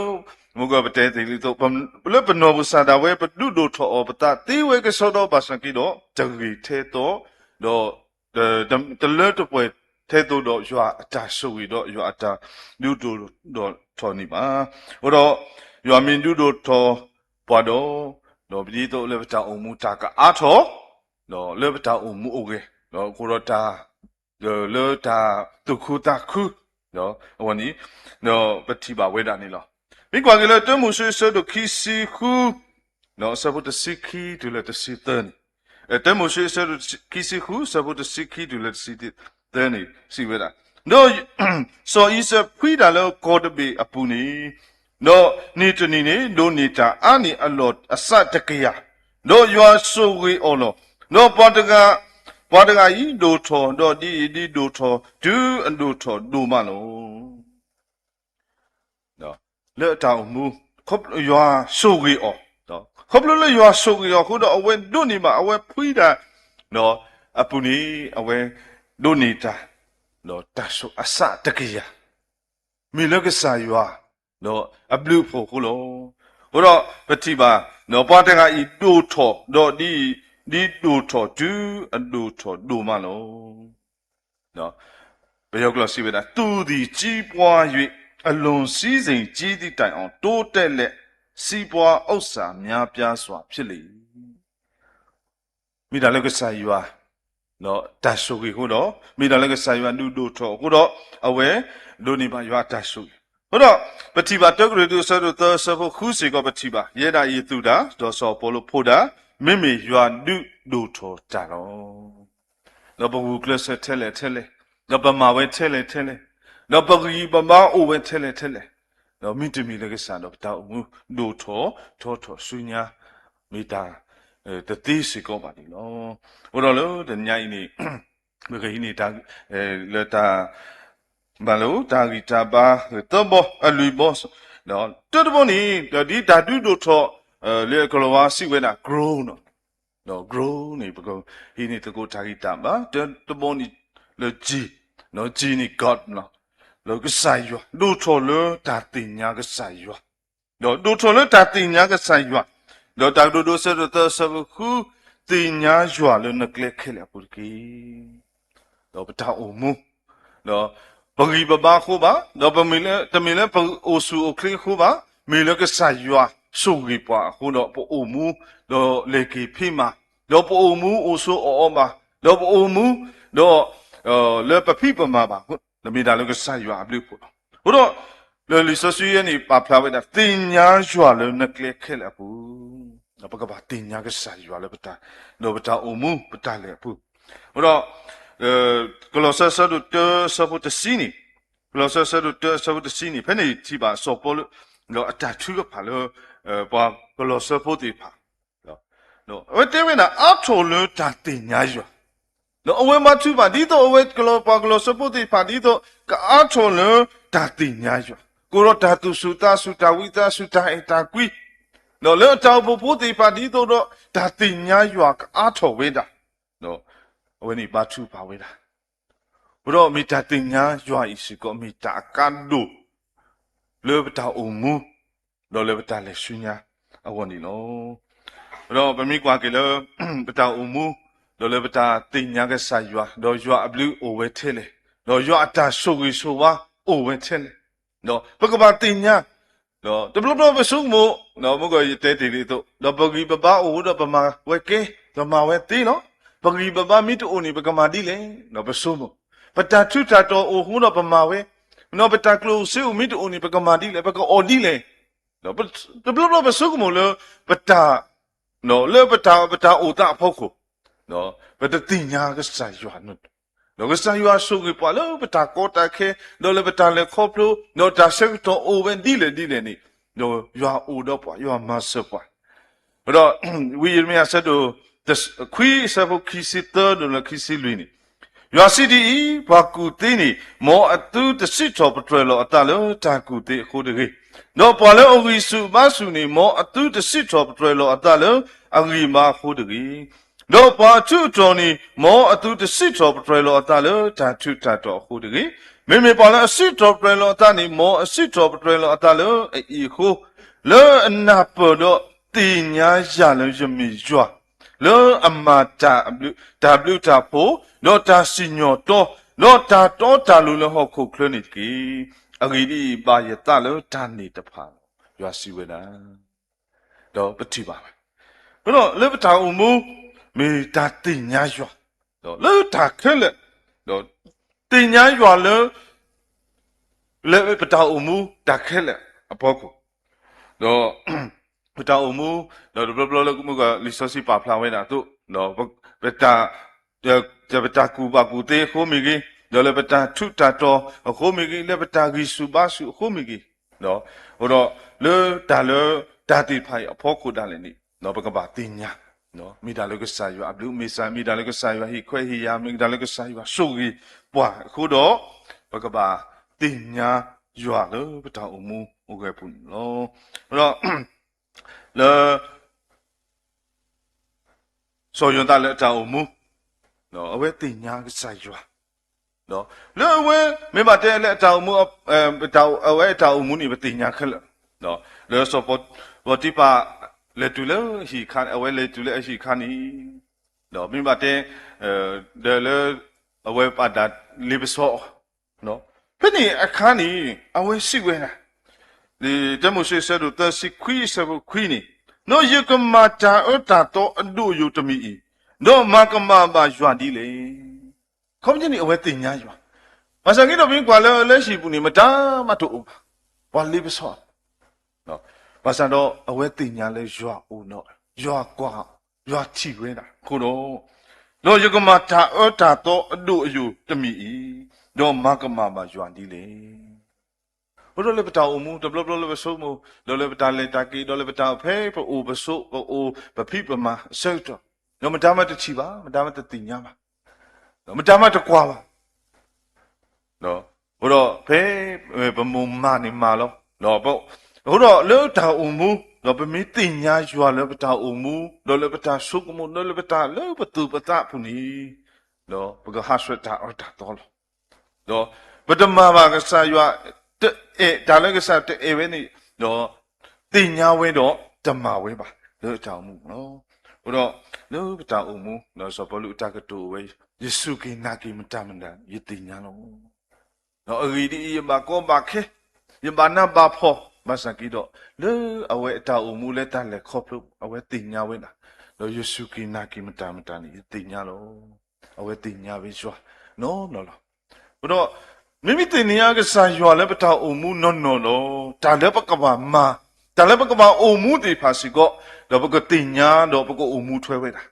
မုၢ်ကီၢ်ပတဲသ့လံသိး လၢပနီၢ်ပကစၢ်ဒၣ်ဝဲ ပဒုးဒိၣ်ထီၣ်အီၤပသးသ့ဝဲကစီဒီ ဘၣ်ဆၣ်က့ဒီး တဂ့ၤထဲသိး ဒီး တလၢတပှဲၤထဲသိးဒီး ယွၤအတၢ်ဆိၣ်ဂ့ၤဒီး ယွၤအတၢ်ဒုးဒိၣ်ထီၣ်ထီန့ၣ်ဘၣ်. အဃိဒီး ယွၤမ့ၢ်ဒုးဒိၣ်ထီၣ်ပှၤဒီး ဒီးပဒ်သိးလၢပတၢ်အိၣ်မူတၢ်ကအါထီၣ် ဒီးလၢပတၢ်အိၣ်မူအဂီၢ် ဒီးအဃိဒီးတၢ် လၢတၢ်သူၣ်ခုသးခု အဝဲန့ၣ် ဒီးပထံၣ်ဘၣ်ဝဲဒၣ်န့ၣ်လီၤ. မ့ၢ်ကွၢ်က့ၤလၢ တၢမိၤၡ့ အဆၢဒိၣ်ခံဆံဃု အဆၢဖိတဆံခံတုၤလၢတဆံသၢန့ၣ်, တၢမိၤၡ့ အဆၢဒိၣ်ခံဆံဃု အဆၢဖိတဆံခံတုၤလၢတဆံသၢန့ၣ် စံးဝဲဒၣ်, ဒီး စီၤအံၤစဲးဖှံတၢ်လၢကီၢ်တဘ့ၣ်အပူၤန့ၣ် ဒီးန့ၣ်တနံၤန့ၣ် ဒိးန့ၢ်တၢ်အါန့ၢ်အလီၢ်အစးတကယၤ, ဒီးယွၤဆိၣ်ဂ့ၤအီၤလီၤ. ဒီးပှၤတဂၤ ပှၤတဂၤအံၤဒိၣ်ထီၣ်, ဒီးဒ်အံၤဒ်ဒိၣ်ထီၣ်တုၤအဒိၣ်ထီၣ်ဒိၣ်မးလီၤ. လၢအတၢ်အိၣ်မူ ယွၤဆိၣ်ဂ့ၤအီၤ, ခီဖျိလၢယွၤဆိၣ်ဂ့ၤအီၤအဃိဒီး အဝဲဒိးန့ၢ်ဘၣ် အဝဲဖှံတၢ် အပူၤန့ၣ် အဝဲဒိးန့ၢ်တၢ် ဒီးတၢ်ဆိၣ်အစးတကယၤ မ့ၢ်လၢကစၢ်ယွၤ ဒီးအဘျုးအဖှိၣ်အဃိလီၤ. အဃိဒီးပထံၣ်ဘၣ် ပှၤတဂၤအံၤဒိၣ်ထီၣ် ဒီးဒ်အံၤဒ်ဒိၣ်ထီၣ်တုၤအဒိၣ်ထီၣ်ဒိၣ်မးလီၤ. ပယီၤကျိာ်စံးဝဲဒၣ် သူ့သည်ကြီးပွား၍ အလွန်စည်းစိမ်ကြီးသည့်တိုင်အောင် တိုးတက်လျက် စီးပွားဥစ္စာများပြားစွာဖြစ်လေ မ့ၢ်တၢ်လၢကစၢ်ယွၤ တၢ်ဆိၣ်ဂ့ၤအဃိဒီး မ့ၢ်တၢ်လၢကစၢ်ယွၤဒုးဒိၣ်ထီၣ်အဃိဒီး အဝဲဒိးန့ၢ်ဘၣ်ယွၤအတၢ်ဆိၣ်ဂ့ၤ. အဃိဒီး ပထံၣ်ဘၣ် တၢကရံၣ်သူး အဆၢဒိၣ်သၢ အဆၢဖိဃုစ့ၢ်ကီး ပထံၣ်ဘၣ် ယဲဒၣ်အံၤအသုးတၢ် ဒီးစီၤပီလူးဖိတၢ် မ့မ့ၢ်ယွၤဒုးဒိၣ်ထီၣ်တၢ်လီၤ. ဒီးပဂုာ်ကျဲးစၢးထဲလဲၣ်ထဲလဲၣ်, ဒီးပမၤဝဲထဲလဲၣ်ထဲလဲၣ်, ဒီးပဂံၢ်ပဘါအိၣ်ဝဲထဲလဲၣ်ထဲလဲၣ်, ဒီးမ့တမ့ၢ်လၢကစၢ်ဒီးပတၢ်အိၣ်မူ ဒိၣ်ထီၣ်ထီထီၣ်ဆူညါ မ့ၢ်တၢ် တသ့စ့ၢ်ကီးဘၣ်န့ၣ်လီၤ. အဃိဒီးလၢတနံၤအံၤန့ၣ် ပကဟံးန့ၢ်တၢ် လၢတၢ် ဘၣ်လၢတၢ်ဂံၢ်တၢ်ဘါ သၢဘီ အလွံၢ်ဘီ, ဒီးတၢတဘီန့ၣ် ဒီးဒ်တၢ်ဒုးဒိၣ်ထီၣ် လၢကလၤဝါစံးဝဲဒၣ် grow နီၤ, ဒီး grow န့ၣ် ပကဟံးန့ၢ်သကိးတၢ်ဂံၢ်တၢ်ဘါ တၢတဘီန့ၣ်လၢ G, G န့ၣ် God လီၤ, လၢကစၢ်ယွၤ ဒိၣ်ထီၣ်လၢတၢ်သ့ၣ်ညါကစၢ်ယွၤ ဒီးဒိၣ်ထီၣ်လၢတၢ်သ့ၣ်ညါကစၢ်ယွၤ, ဒီးတၢ်ကတိၤဒိ အဆၢဒိၣ်သၢ အဆၢဖိဃု သ့ၣ်ညါယွၤလၢနကျဲခဲလၢာ်အပူၤတက့ၢ်. ဒီးပတၢ်အိၣ်မူ ဒီးပဂံၢ်ပဘါအဃိဘၣ်, ဒီးပမ့ၢ်လၢ တမ့ၢ်လၢပအိၣ်ဆူၣ်အိၣ်ချ့အဃိဘၣ်, မ့ၢ်လၢကစၢ်ယွၤဆိၣ်ဂ့ၤပှၤအဃိဒီးပအိၣ်မူ ဒီးလဲၤက့ၤဖံးမၤ, ဒီးပအိၣ်မူအိၣ်ဆိးအီၣ်အီဘၣ်, ဒီးပအိၣ်မူ ဒီး လၢပဖံးပမၤဘၣ်အဃိ မ့ၢ်တၢ်လၢကစၢ်ယွၤအဘျုးအဖှိၣ်လီၤ. အဃိဒီး လၢလံာ်စီဆှံယဲန့ၣ် ပာ်ဖျါဝဲဒၣ် သ့ၣ်ညါယွၤလၢနကျဲခဲလၢာ်အပူၤ, ပကဘၣ်သ့ၣ်ညါကစၢ်ယွၤလၢပတၢ် ဒီးပတၢ်အိၣ်မူ ပတၢ်လဲၤအပူၤ, အဃိဒီး ကလီးစဲ အဆၢဒိၣ်တၢ အဆၢဖိတဆံန့ၣ်, ကလီးစဲ အဆၢဒိၣ်တၢ အဆၢဖိတဆံန့ၣ် ဖဲန့ၣ်ထံၣ်ဘၣ်စီၤပီလူး ဒီးအတၢ်ထုကဖၣ်လၢ ပှၤကလီးစဲဖိသ့ၣ်တဖၣ် အဝဲတဲဝဲဒၣ် အါထီၣ်လၢတၢ်သ့ၣ်ညါယွၤ, ဒီးအဝဲဘါထုကဖၣ် ဒ်သိးအဝဲကလီၤ ပှၤကလီးစဲဖိသ့ၣ်တဖၣ် ဒ်သိးကအါထီၣ်လၢတၢ်သ့ၣ်ညါယွၤ, ကအိၣ်ဒီးတၢ်သူၣ်ဆူၣ်သးဆူၣ် တၢ်ဝံသးစူၤ တၢ်အဲၣ်တၢ်ကွံ, ဒီးလၢအတၢ်အိၣ်ဖှိၣ်ဖိသ့ၣ်တဖၣ် ဒ်သိးဒီး တၢ်သ့ၣ်ညါယွၤကအါထီၣ်ဝဲဒၣ်, အဝဲန့ၣ်ဘါထုကဖၣ်ဝဲဒၣ် အဃိဒီးမ့ၢ်တၢ်သ့ၣ်ညါယွၤအံၤစ့ၢ်ကီး မ့ၢ်တၢ်အကါဒိၣ် လၢပတၢ်အိၣ်မူ ဒီးလၢပတၢ်လဲၤဆူညါအဂီၢ်န့ၣ်လီၤ. ဒီးပမ့ၢ်ကွၢ်က့ၤလၢ ပတၢ်အိၣ်မူ ဒီးလၢပတၢ်သ့ၣ်ညါကစၢ်ယွၤ ဒီးယွၤအဘျုးအိၣ်ဝဲထဲလဲၣ်, ဒီးယွၤအတၢ်ဆိၣ်ဂ့ၤဆိၣ်ဝါအိၣ်ဝဲထဲလဲၣ်, ဒီးပကဘၣ်သ့ၣ်ညါ ဒီးတဘျီဘျီပဆိကမိၣ် ဒီးမ့ၢ်ကယတဲတ့ၢ်ဒ်သိး ဒီးပဂံၢ်ပဘါအိၣ်ဒီးပမၤဝဲကဲ ပမၤဝဲသ့လီၤ. ပဂံၢ်ပဘါမ့ၢ်တအိၣ်န့ၣ် ပကမၤဒ်လဲၣ် ဒီးပဆိကမိၣ်, ပတၢ်ထူးတၢ်တီၤအိၣ်အဃိဒီးပမၤဝဲ, ဒီးပတၢ်ကျိၣ်စ့အိၣ်မ့ၢ်တအိၣ်န့ၣ် ပကမၤဒ်လဲၣ် ပကအီၣ်ဒ်လဲၣ်, ဒီးတဘျီဘျီပဆိကမိၣ်လၢ ပတၢ် လၢပတၢ် ပတၢ်အိၣ်သးအဖီခိၣ် ပတသ့ၣ်ညါကစၢ်ယွၤန့ၣ်, ဒီးကစၢ်ယွၤဆိၣ်ဂ့ၤပှၤလၢပတၢ်ကီတၢ်ခဲ ဒီးလၢပတၢ်လဲၤခီဖျိ ဒီးတၢ်ဆၢကတီၢ်အိၣ်ဝဲဒ်လဲၣ်ဒ်လဲၣ်န့ၣ်, ဒီးယွၤအိၣ်ဒီးပှၤ ယွၤမၤစၢၤပှၤ, ဒီး ဝံယံးရမံယၤ အဆၢဒိၣ်ခွံ အဆၢဖိခံဆံသၢ ဒီးလၢခံဆံလွံၢ်န့ၣ်, ယွၤစံးဒ်အံၤ, ပှၤကူၣ်သ့န့ၣ် မ်အသုတစံးထီၣ်ပတြၢၤလီၤအသးလၢတၢ်ကူၣ်သ့အဃိတဂ့ၤ, ဒီးပှၤလၢအဂံၢ်ဆူၣ်ဘါဆူၣ်န့ၣ် မ်အသုတစံးထီၣ်ပတြၢၤလီၤအသးလၢအဂံၢ်ဘါအဃိတဂ့ၤ, ဒီးပှၤအထူးအတီၤန့ၣ် မ်အသုတစံးထီၣ်ပတြၢၤလီၤအသးလၢတၢ်ထူးတၢ်တီၤအဃိတဂ့ၤ, မ့မ့ၢ်ပှၤလၢအစံးထီၣ်ပတြၢၤလီၤအသးန့ၣ် မ်အစံးထီၣ်ပတြၢၤလီၤအသးလၢအအံၤအဃိ, လၢအနၢ်ပၢၢ်ဒီးသ့ၣ်ညါယၤလၢယမ့ၢ်ယွၤ, လၢအမၤတၢ်ဘျုးတၢ်ဖှိၣ်, ဒီးတၢ်စံၣ်ညီၣ်တီ, ဒီးတၢ်တီတၢ်လိၤလၢဟီၣ်ခိၣ်ချၢန့ၣ်တက့ၢ်. အဂ့ၢ်ဒ်အံၤ, ဘၣ်ယသးလၢတၢ်န့ၣ်တဖၣ်လီၤ. ယွၤစံးဝဲဒၣ် ဒီးပထံၣ်ဘၣ်ဝဲ, အဃိဒီးလၢပတၢ်အိၣ်မူ မ့ၢ်တၢ်သ့ၣ်ညါယွၤ, ဒီးလၢတၢ်ခဲလၢာ်, ဒီးသ့ၣ်ညါယွၤလၢ လၢပတၢ်အိၣ်မူတၢ်ခဲလၢာ်အဖီခိၣ်, ဒီး ပတၢ်အိၣ်မူ, ဒီးတဘျီဘျီလၢမုၢ်ဂီၤလံာ်စီဆှံပာ်ဖျါဝဲဒၣ်အသိး, ပတၢ် ပတၢ်ကူၣ်ဘၣ်ကူၣ်သ့အဃိမ့ၢ်ဂ့ၤ, ဒီးလၢပတၢ်ထူးတၢ်တီၤအဃိမ့ၢ်ဂ့ၤ, လၢပတၢ်ဂံၢ်ဆူၣ်ဘါဆူၣ်အဃိမ့ၢ်ဂ့ၤ, အဃိဒီးလၢတၢ်လၢတၢ်သ့ၣ်တဖၣ်အံၤအဖီခိၣ်ဒၣ်လဲာ်န့ၣ်, ပကဘၣ်သ့ၣ်ညါ မ့ၢ်တၢ်လၢကစၢ်ယွၤအဘျုးအမ့ၢ်စၢ်, မ့ၢ်တၢ်လၢကစၢ်ယွၤဟ့ၣ်ခွဲးဟ့ၣ်ယာ်, မ့ၢ်တၢ်လၢကစၢ်ယွၤဆိၣ်ဂ့ၤပှၤအဃိဒီး, ပကဘၣ်သ့ၣ်ညါယွၤလၢပတၢ်အိၣ်မူအိၣ်ဂဲၤပူၤန့ၣ်လီၤ. ဒီး လၢ စီၤယိၤသးလၢအတၢ်အိၣ်မူ, အဝဲသ့ၣ်ညါကစၢ်ယွၤ, လၢအဝဲ မ့ၢ်ဘၣ်တဲလၢအတၢ်အိၣ်မူ, အဝဲအတၢ်အိၣ်မူန့ၣ် ပသ့ၣ်ညါခဲလၢာ်, လၢစီၤပီတံဖၤ လဲၤတုၤလၢအဟံၣ်ခါ, အဝဲလဲၤတုၤလၢအဟံၣ်ခါန့ၣ်, ဒီးမ့ၢ်ဘၣ်တဲ ဒီးလၢ အဝဲပာ်ဒၣ်လ့ပစီအီၤ ဖဲန့ၣ်အခါန့ၣ် အဝဲစံးဝဲဒၣ်, တၢမိၤၡ့ အဆၢဒိၣ်သၢဆံခွံ အဆၢဖိခွံန့ၣ်, ဒီးယကမၤတၢ်အၢတၢ်သီအဒိၣ်အယိာ်တမံၤအံၤ, ဒီးမၤကမၣ်ဘၣ်ယွၤဒ်လဲၣ်. ခီပညီန့ၣ် အဝဲသ့ၣ်ညါယွၤ, ဘၣ်ဆၣ်က့ဒီး ပမ့ၢ်ကွၢ်လၢလၢဟံၣ်ပူၤန့ၣ် မတၤမးတအိၣ်ဘၣ်, ပှၤလ့ပစီ, ဘၣ်ဆၣ်ဒီးအဝဲသ့ၣ်ညါလၢယွၤအိၣ်ဒီး ယွၤကွၢ်, ယွၤထံၣ်ဝဲဒၣ်အဃိဒီး, ဒီးယကမၤတၢ်အၢတၢ်သီအဒိၣ်အယိာ်တမံၤအံၤ, ဒီးမၤကမၣ်ဘၣ်ယွၤဒ်လဲၣ်. အဃိဒီးလၢပတၢ်အိၣ်မူ တဘျီဘျီလၢပဆိကမိၣ်, ဒီးလၢပတၢ်လဲၤတၢ်က့ၤ, ဒီးလၢပတၢ်အိၣ်ဖဲ ပအိၣ်ပဆိး ပအိၣ်ပဖံးပမၤအဆၢကတီၢ်, ဒီးမတၤမးတထံၣ်ဘၣ်, မတၤမးတသ့ၣ်ညါဘၣ်, ဒီးမတၤမးတကွၢ်ဘၣ် အဃိဒီးဖဲ ပမိၢ်မၤန့ၣ်မၤလီၤ. အဃိဒီးလၢတၢ်အိၣ်မူ, ဒီးပမ့ၢ်သ့ၣ်ညါယွၤလၢပတၢ်အိၣ်မူ, ဒီးလၢပတၢ်ဆိကမိၣ်, ဒီးလၢပတၢ်လၢပသူၣ်ပသးအပူၤန့ၣ်, ဒီးပကဟးဆှဲးတၢ်အၢတၢ်သီလီၤ. ဒီးပတမၤဘၣ်ကစၢ်ယွၤ, တအဲၣ်တၢ်လၢကစၢ်တအဲၣ်ဝဲန့ၣ်, ဒီးသ့ၣ်ညါဝဲဒီးတမၤဝဲဘၣ်လၢတၢ်အိၣ်မူလီၤ. အဃိဒီးလၢပတၢ်အိၣ်မူ, ဒီးစီၤပီလူးအတၢ်ကတိၤအိၣ်ဝဲ, ယစူၢ်က့ၤနာ်က့ၤမတၤမတၤ ယသ့ၣ်ညါလီၤ. ဒီးအဂ့ၢ်ဒ်အံၤ, ယဘၣ်ကီဘၣ်ခဲ, ယဘၣ်နးဘၣ်ဖှီၣ်, ဘၣ်ဆၣ်က့ဒီး, လၢအဝဲအတၢ်အိၣ်မူလၢတၢ်လဲၤခီဖျိ အဝဲသ့ၣ်ညါဝဲဒၣ်, ဒီးယစူၢ်က့ၤနာ်က့ၤမတၤမတၤန့ၣ် ယသ့ၣ်ညါလီၤ. အဝဲသ့ၣ်ညါဝဲယွၤနီၢ်နီၢ်လီၤ. အဃိဒီး, မ့မ့ၢ်သ့ၣ်ညါကစၢ်ယွၤလၢပတၢ်အိၣ်မူနီၢ်နီၢ်ဒီး, တၢ်လၢပကဘၣ်မၤ, တၢ်လၢပကဘၣ်အိၣ်မူသ့ၣ်တဖၣ်စ့ၢ်ကီး, ဒီးပကသ့ၣ်ညါဒီးပကအိၣ်မူထွဲဝဲဒၣ်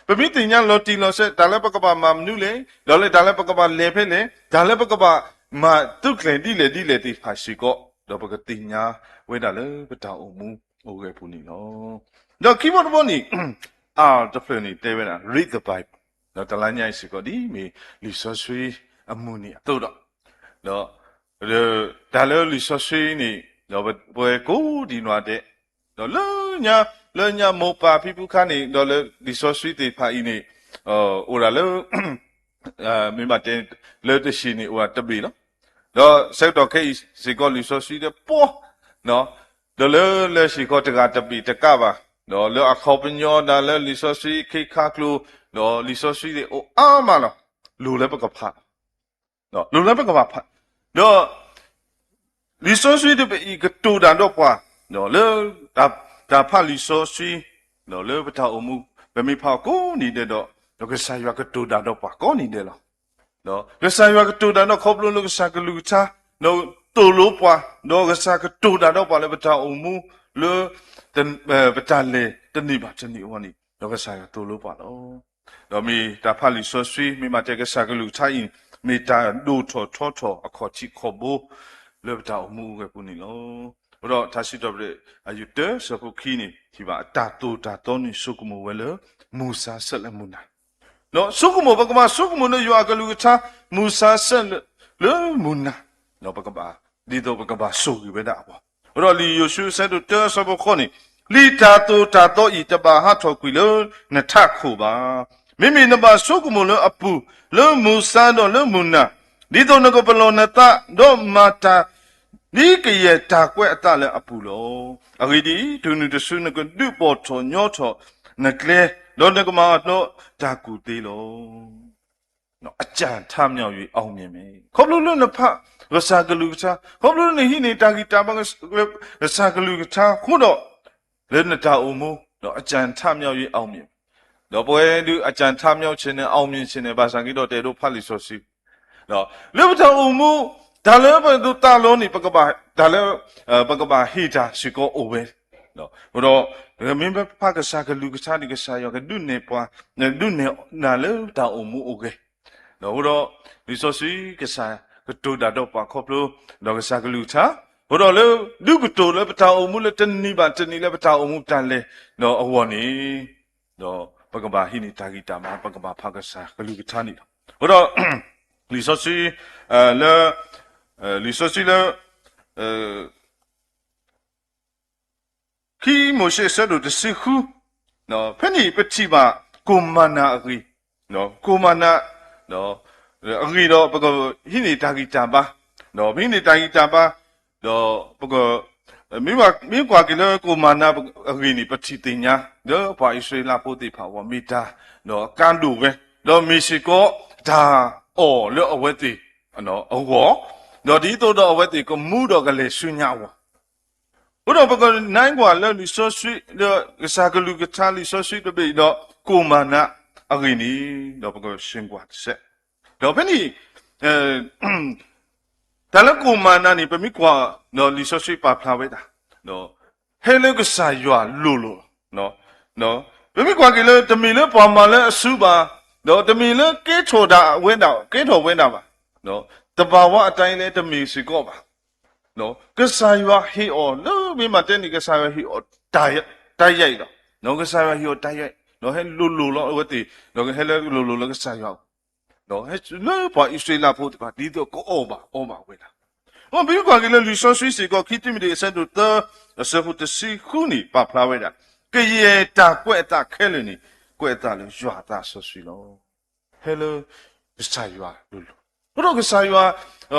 ပမ့ၢ်သ့ၣ်ညါလီၤတံၢ်လီၤဆဲး တၢ်လၢပကဘၣ်မၤမနုၤလဲၣ်, ဒီးလၢတၢ်လၢပကဘၣ်လဲၤဖဲလဲၣ်, တၢ်လၢပကဘၣ်မၤသုးကျဲၤဒ်လဲၣ်ဒ်လဲၣ်သ့ၣ်တဖၣ်စ့ၢ်ကီး, ဒီးပကသ့ၣ်ညါဝဲဒၣ်လၢပတၢ်အိၣ်မူအိၣ်ဂဲၤပူၤန့ၣ်လီၤ. ဒီးခံဘီတဘီန့ၣ်, အတဖျၢၣ်န့ၣ်တဲဝဲဒၣ် read the Bible, ဒီးတလါညါအံၤစ့ၢ်ကီး ဒ်မ့ၢ်လံာ်စီဆှံအမုၢ်နံၤအသိးဒီး, ဒီးတၢ်လၢလံာ်စီဆှံန့ၣ်, ဒီးပဝဲကိးဒံးနီၢ်ဒဲး, ဒီးလၢညါ, လၢညါမိၢ်ပၢ်ဖံဖုခါန့ၣ်, ဒီးလၢလံာ်စီဆှံသ့ၣ်တဖၣ်အံၤန့ၣ်, အိၣ်ဒၣ်လၢ, မ့ၢ်ဘၣ်တဲ, လၢတဆံးန့ၣ်အိၣ်ဒၣ်တဘ့ၣ်လီၤ. ဒီးဆၢကတီၢ်ခဲအံၤစ့ၢ်ကီး လံာ်စီဆှံဒီးပှီၤ, ဒီးလၢလၢဟံၣ်ဃီတဂၤတဘ့ၣ်တကးဘၣ်, ဒီးလၢအခီပညီဒၣ်လၢလံာ်စီဆှံခ့ခါကျိၤ, ဒီးလံာ်စီဆှံန့ၣ်အိၣ်အါမးလီၤ. လိၣ်လၢပကဖး လိၣ်လၢပကဘၣ်ဖး, ဒီးလံာ်စီဆှံတဖၣ်အံၤကတိၤတၢ်ဒီးပှၤ, ဒီးလၢတၢ်ဖးလံာ်စီဆှံ, ဒီးလၢပတၢ်အိၣ်မူ, ပမ့ၢ်ဖးအီၤကိးနံၤဒဲးဒီး, ဒီးကစၢ်ယွၤကတိၤတၢ်ဒီးပှၤကိးနံၤဒဲးလီၤ. ဒီးကစၢ်ယွၤကတိၤတၢ်ဒီးခီဖျိလၢကစၢ်ကလုၢ်ကထါ, ဒီးသိၣ်လိပှၤ, ဒီးကစၢ်ကတိၤတၢ်ဒီးပှၤလၢပတၢ်အိၣ်မူ, လၢပတၢ်လဲၤတနံၤဘၣ်တနံၤအဂီၢ်န့ၣ်, ဒီးကစၢ်ယွၤသိၣ်လိပှၤလီၤ. ဒီးမ့ၢ်တၢ်ဖးလံာ်စီဆှံ မ့ၢ်ဘၣ်တဲကစၢ်ကလုၢ်ကထါအံၤ, မ့ၢ်တၢ်ဒိၣ်ထီၣ်ထီထီၣ်အခီၣ်ထံးခီၣ်ဘိ လၢပတၢ်အိၣ်မူအိၣ်ဂဲၤပူၤန့ၣ်လီၤ. အဃိဒီးထါစံးထီၣ်ပတြၢၤ အယုၢ်တၢ ဆၢဖိခံန့ၣ် ထံၣ်ဘၣ်အတၢ်သိၣ်တၢ်သီန့ၣ် ဆိကမိၣ်ဝဲလၢ မုၢ်ဆါဆဲးလၢမုၢ်နၤ, ဒီးဆိကမိၣ် ပကဘၣ်ဆိကမိၣ်လၢယွၤအကလုၢ်ကထါ မုၢ်ဆါဆဲးလၢမုၢ်နၤ, ဒီးပကဘၣ်, ဒ်သိးပကဘၣ်ဆိၣ်ဂ့ၤဝဲဒၣ်အဂီၢ်, အဃိဒီးလံာ်ယိၤၡူ အဆၢဒိၣ်တၢ အဆၢဖိဃိးန့ၣ်, လံာ်တၢ်သိၣ်တၢ်သီအံၤ တဘၣ်ဟးထီၣ်ကွံာ်လၢနထးခိၣ်ဘၣ်. မ့မ့ၢ်နဘၣ်ဆိကမိၣ်လၢအပူၤ, လၢမုၢ်ဆါဒီးလၢမုၢ်နၤ, ဒ်သိးနကပလီၢ်နသး, ဒီးမၤတၢ် ဒ်ကယဲၢ်တၢ်ကွဲးအသးလၢအပူၤလီၤ. အဂ့ၢ်ဒ်အံၤ, တုၤနုၤတစုနကဒုးဘီၣ်ထီၣ်ညီထီၣ်နကျဲ, ဒီးနကမၤအီၤဒီးတၢ်ကူၣ်သ့လီၤ. အကြံထားမြောက်၍ အောင်မြင်မယ်. ခီဖျိလၢနဖးကစၢ်ကလုၢ်ကထါ, ခီဖျိလၢနဟံးန့ၢ်တၢ်ဂံၢ်တၢ်ဘါ ကစၢ်ကလုၢ်ကထါအဃိဒီး, လၢနတၢ်အိၣ်မူ, ဒီးအကြံထားမြောက်၍ အောင်မြင်မယ်. ဒီးပဝဲဒုး အကြံထားမြောက်ချင်တယ်, အောင်မြင်ချင်တယ်, ဘၣ်ဆၣ်က့ဒီးတအဲၣ်ဒိးဖးလံာ်စီဆှံ လၢပတၢ်အိၣ်မူ, တၢ်လၢပဒိးသးလီန့ၣ် ပကဘၣ်, တၢ်လၢပကဘၣ်ဟ့ၣ်တၢ်စ့ၢ်ကီးအိၣ်ဝဲ, အဃိဒီး, မ့ၢ်ပဖးကစၢ်ကလုၢ်ကထါန့ၣ် ကစၢ်ယွၤကဒုးနဲၣ်ပှၤ, ဒုးနဲၣ်နၤလၢတၢ်အိၣ်မူအိၣ်ဂဲၤ, အဃိဒီး, လံာ်စီဆှံကစၢ်ကတိၤတၢ်ဒီးပှၤခီဖျိ, ဒီးကစၢ်ကလုၢ်ကထါ, အဃိဒီးလၢ, ဒုးကတိၤလၢပတၢ်အိၣ်မူလၢတနံၤဘၣ်တနံၤလၢပတၢ်အိၣ်မူတၢ်လဲၤ, ဒီးအဂီၢ်န့ၣ် ဒီးပကဘၣ်ဟံးန့ၢ်တၢ်ဂံၢ်တၢ်ဘါ ပကဘၣ်ဖးကစၢ်ကလုၢ်ကထါန့ၣ်လီၤ. အဃိဒီး, လံာ်စီဆှံ, လၢ, လံာ်စီဆှံလၢ, ခံမိၤၡ့အဆၢဒိၣ်တဆံဃု, ဖဲန့ၣ်ပထံၣ်ဘၣ်ကိၢ်မၤနၤအဂ့ၢ်, ကိၢ်မၤနၤ, အဂ့ၢ်ဒီးပကဟံးန့ၢ်တၢ်ဂံၢ်တၢ်ဘါ, ဒီးပဟံးန့ၢ်တၢ်ဂံၢ်တၢ်ဘါ, ဒီးပက, မ့ၢ်ကွၢ်က့ၤလၢကိၢ်မၤနၤအဂ့ၢ်န့ၣ် ပထံၣ်သ့ၣ်ညါ, လၢပှၤအံၣ်စရ့လးဖိသ့ၣ်တဖၣ်အဂီၢ် မ့ၢ်တၢ်, ဒီးအကါဒိၣ်ဝဲ, ဒီးမ့ၢ်စ့ၢ်ကီးတၢ်အီၣ်လၢအဝဲသ့ၣ် အဂီၢ်, ဒီးဒ်သိးဒီးအဝဲသ့ၣ်ကမူဒီးကလဲၤဆူညါအဂီၢ်, အဃိဒီးပကနၢ်ကွၢ်လၢလံာ်စီဆှံ ဒီးကစၢ်ကလုၢ်ကထါလံာ်စီဆှံတဘ့ၣ်ဒီး ကိၣ်မၤနးအဂ့ၢ်န့ၣ်, ဒီးပကဆ့ၣ်ကွၢ်တစဲး, ဒီးဖဲန့ၣ် တၢ်လၢကိၣ်မၤနးန့ၣ် ပမ့ၢ်ကွၢ် ဒီးလံာ်စီဆှံပာ်ဖျါဝဲဒၣ် ဟဲလၢကစၢ်ယွၤလိၤလိၤလီၤ. ပမ့ၢ်ကွၢ်က့ၤလၢ တမ့ၢ်လၢပှၤမၤလၢအစုဘၣ်, ဒီးတမ့ၢ်လၢကဲထီၣ်ဒၣ်ဝဲဒၣ် ကဲထီၣ်ဝဲဒၣ်ဘၣ်, သဘာဝအတိုင်းလည်း တမ့ၢ်စ့ၢ်ကီးဘၣ်. ကစၢ်ယွၤဟ့ၣ်အီၤလၢ မ့ၢ်မၤတဲန့ၣ် ကစၢ်ယွၤဟ့ၣ်အီၤ တၢ်ယဲၢ်လီၤ. ကစၢ်ယွၤဟ့ၣ်အီၤတၢ်ယဲၢ်, ဒီးဟဲလိၤလိၤလီၤအဝဲသ့ၣ်, ဒီးဟဲလၢလိၤလိၤလၢကစၢ်ယွၤ ဒီးဟဲလၢပှၤအံၣ်စရ့လးဖိသ့ၣ်တဖၣ် ဒ်သိးကအီၣ်ဘၣ်အီဘၣ်ဝဲဒၣ်. ပမ့ၢ်ကွၢ်က့ၤလၢလံာ်စီဆှံစ့ၢ်ကီး ခံတံၤမသ့း အဆၢဒိၣ်သၢ အဆၢဖိတဆံဃုန့ၣ် ပာ်ဖျါဝဲဒၣ်, ကယဲၢ်တၢ်ကွဲးအသးခဲလၢာ်န့ၣ် ကွဲးအသးလၢယွၤအသးစီဆှံလီၤ. ဟဲလၢကစၢ်ယွၤလိၤလိၤ, အဃိဒီးကစၢ်ယွၤ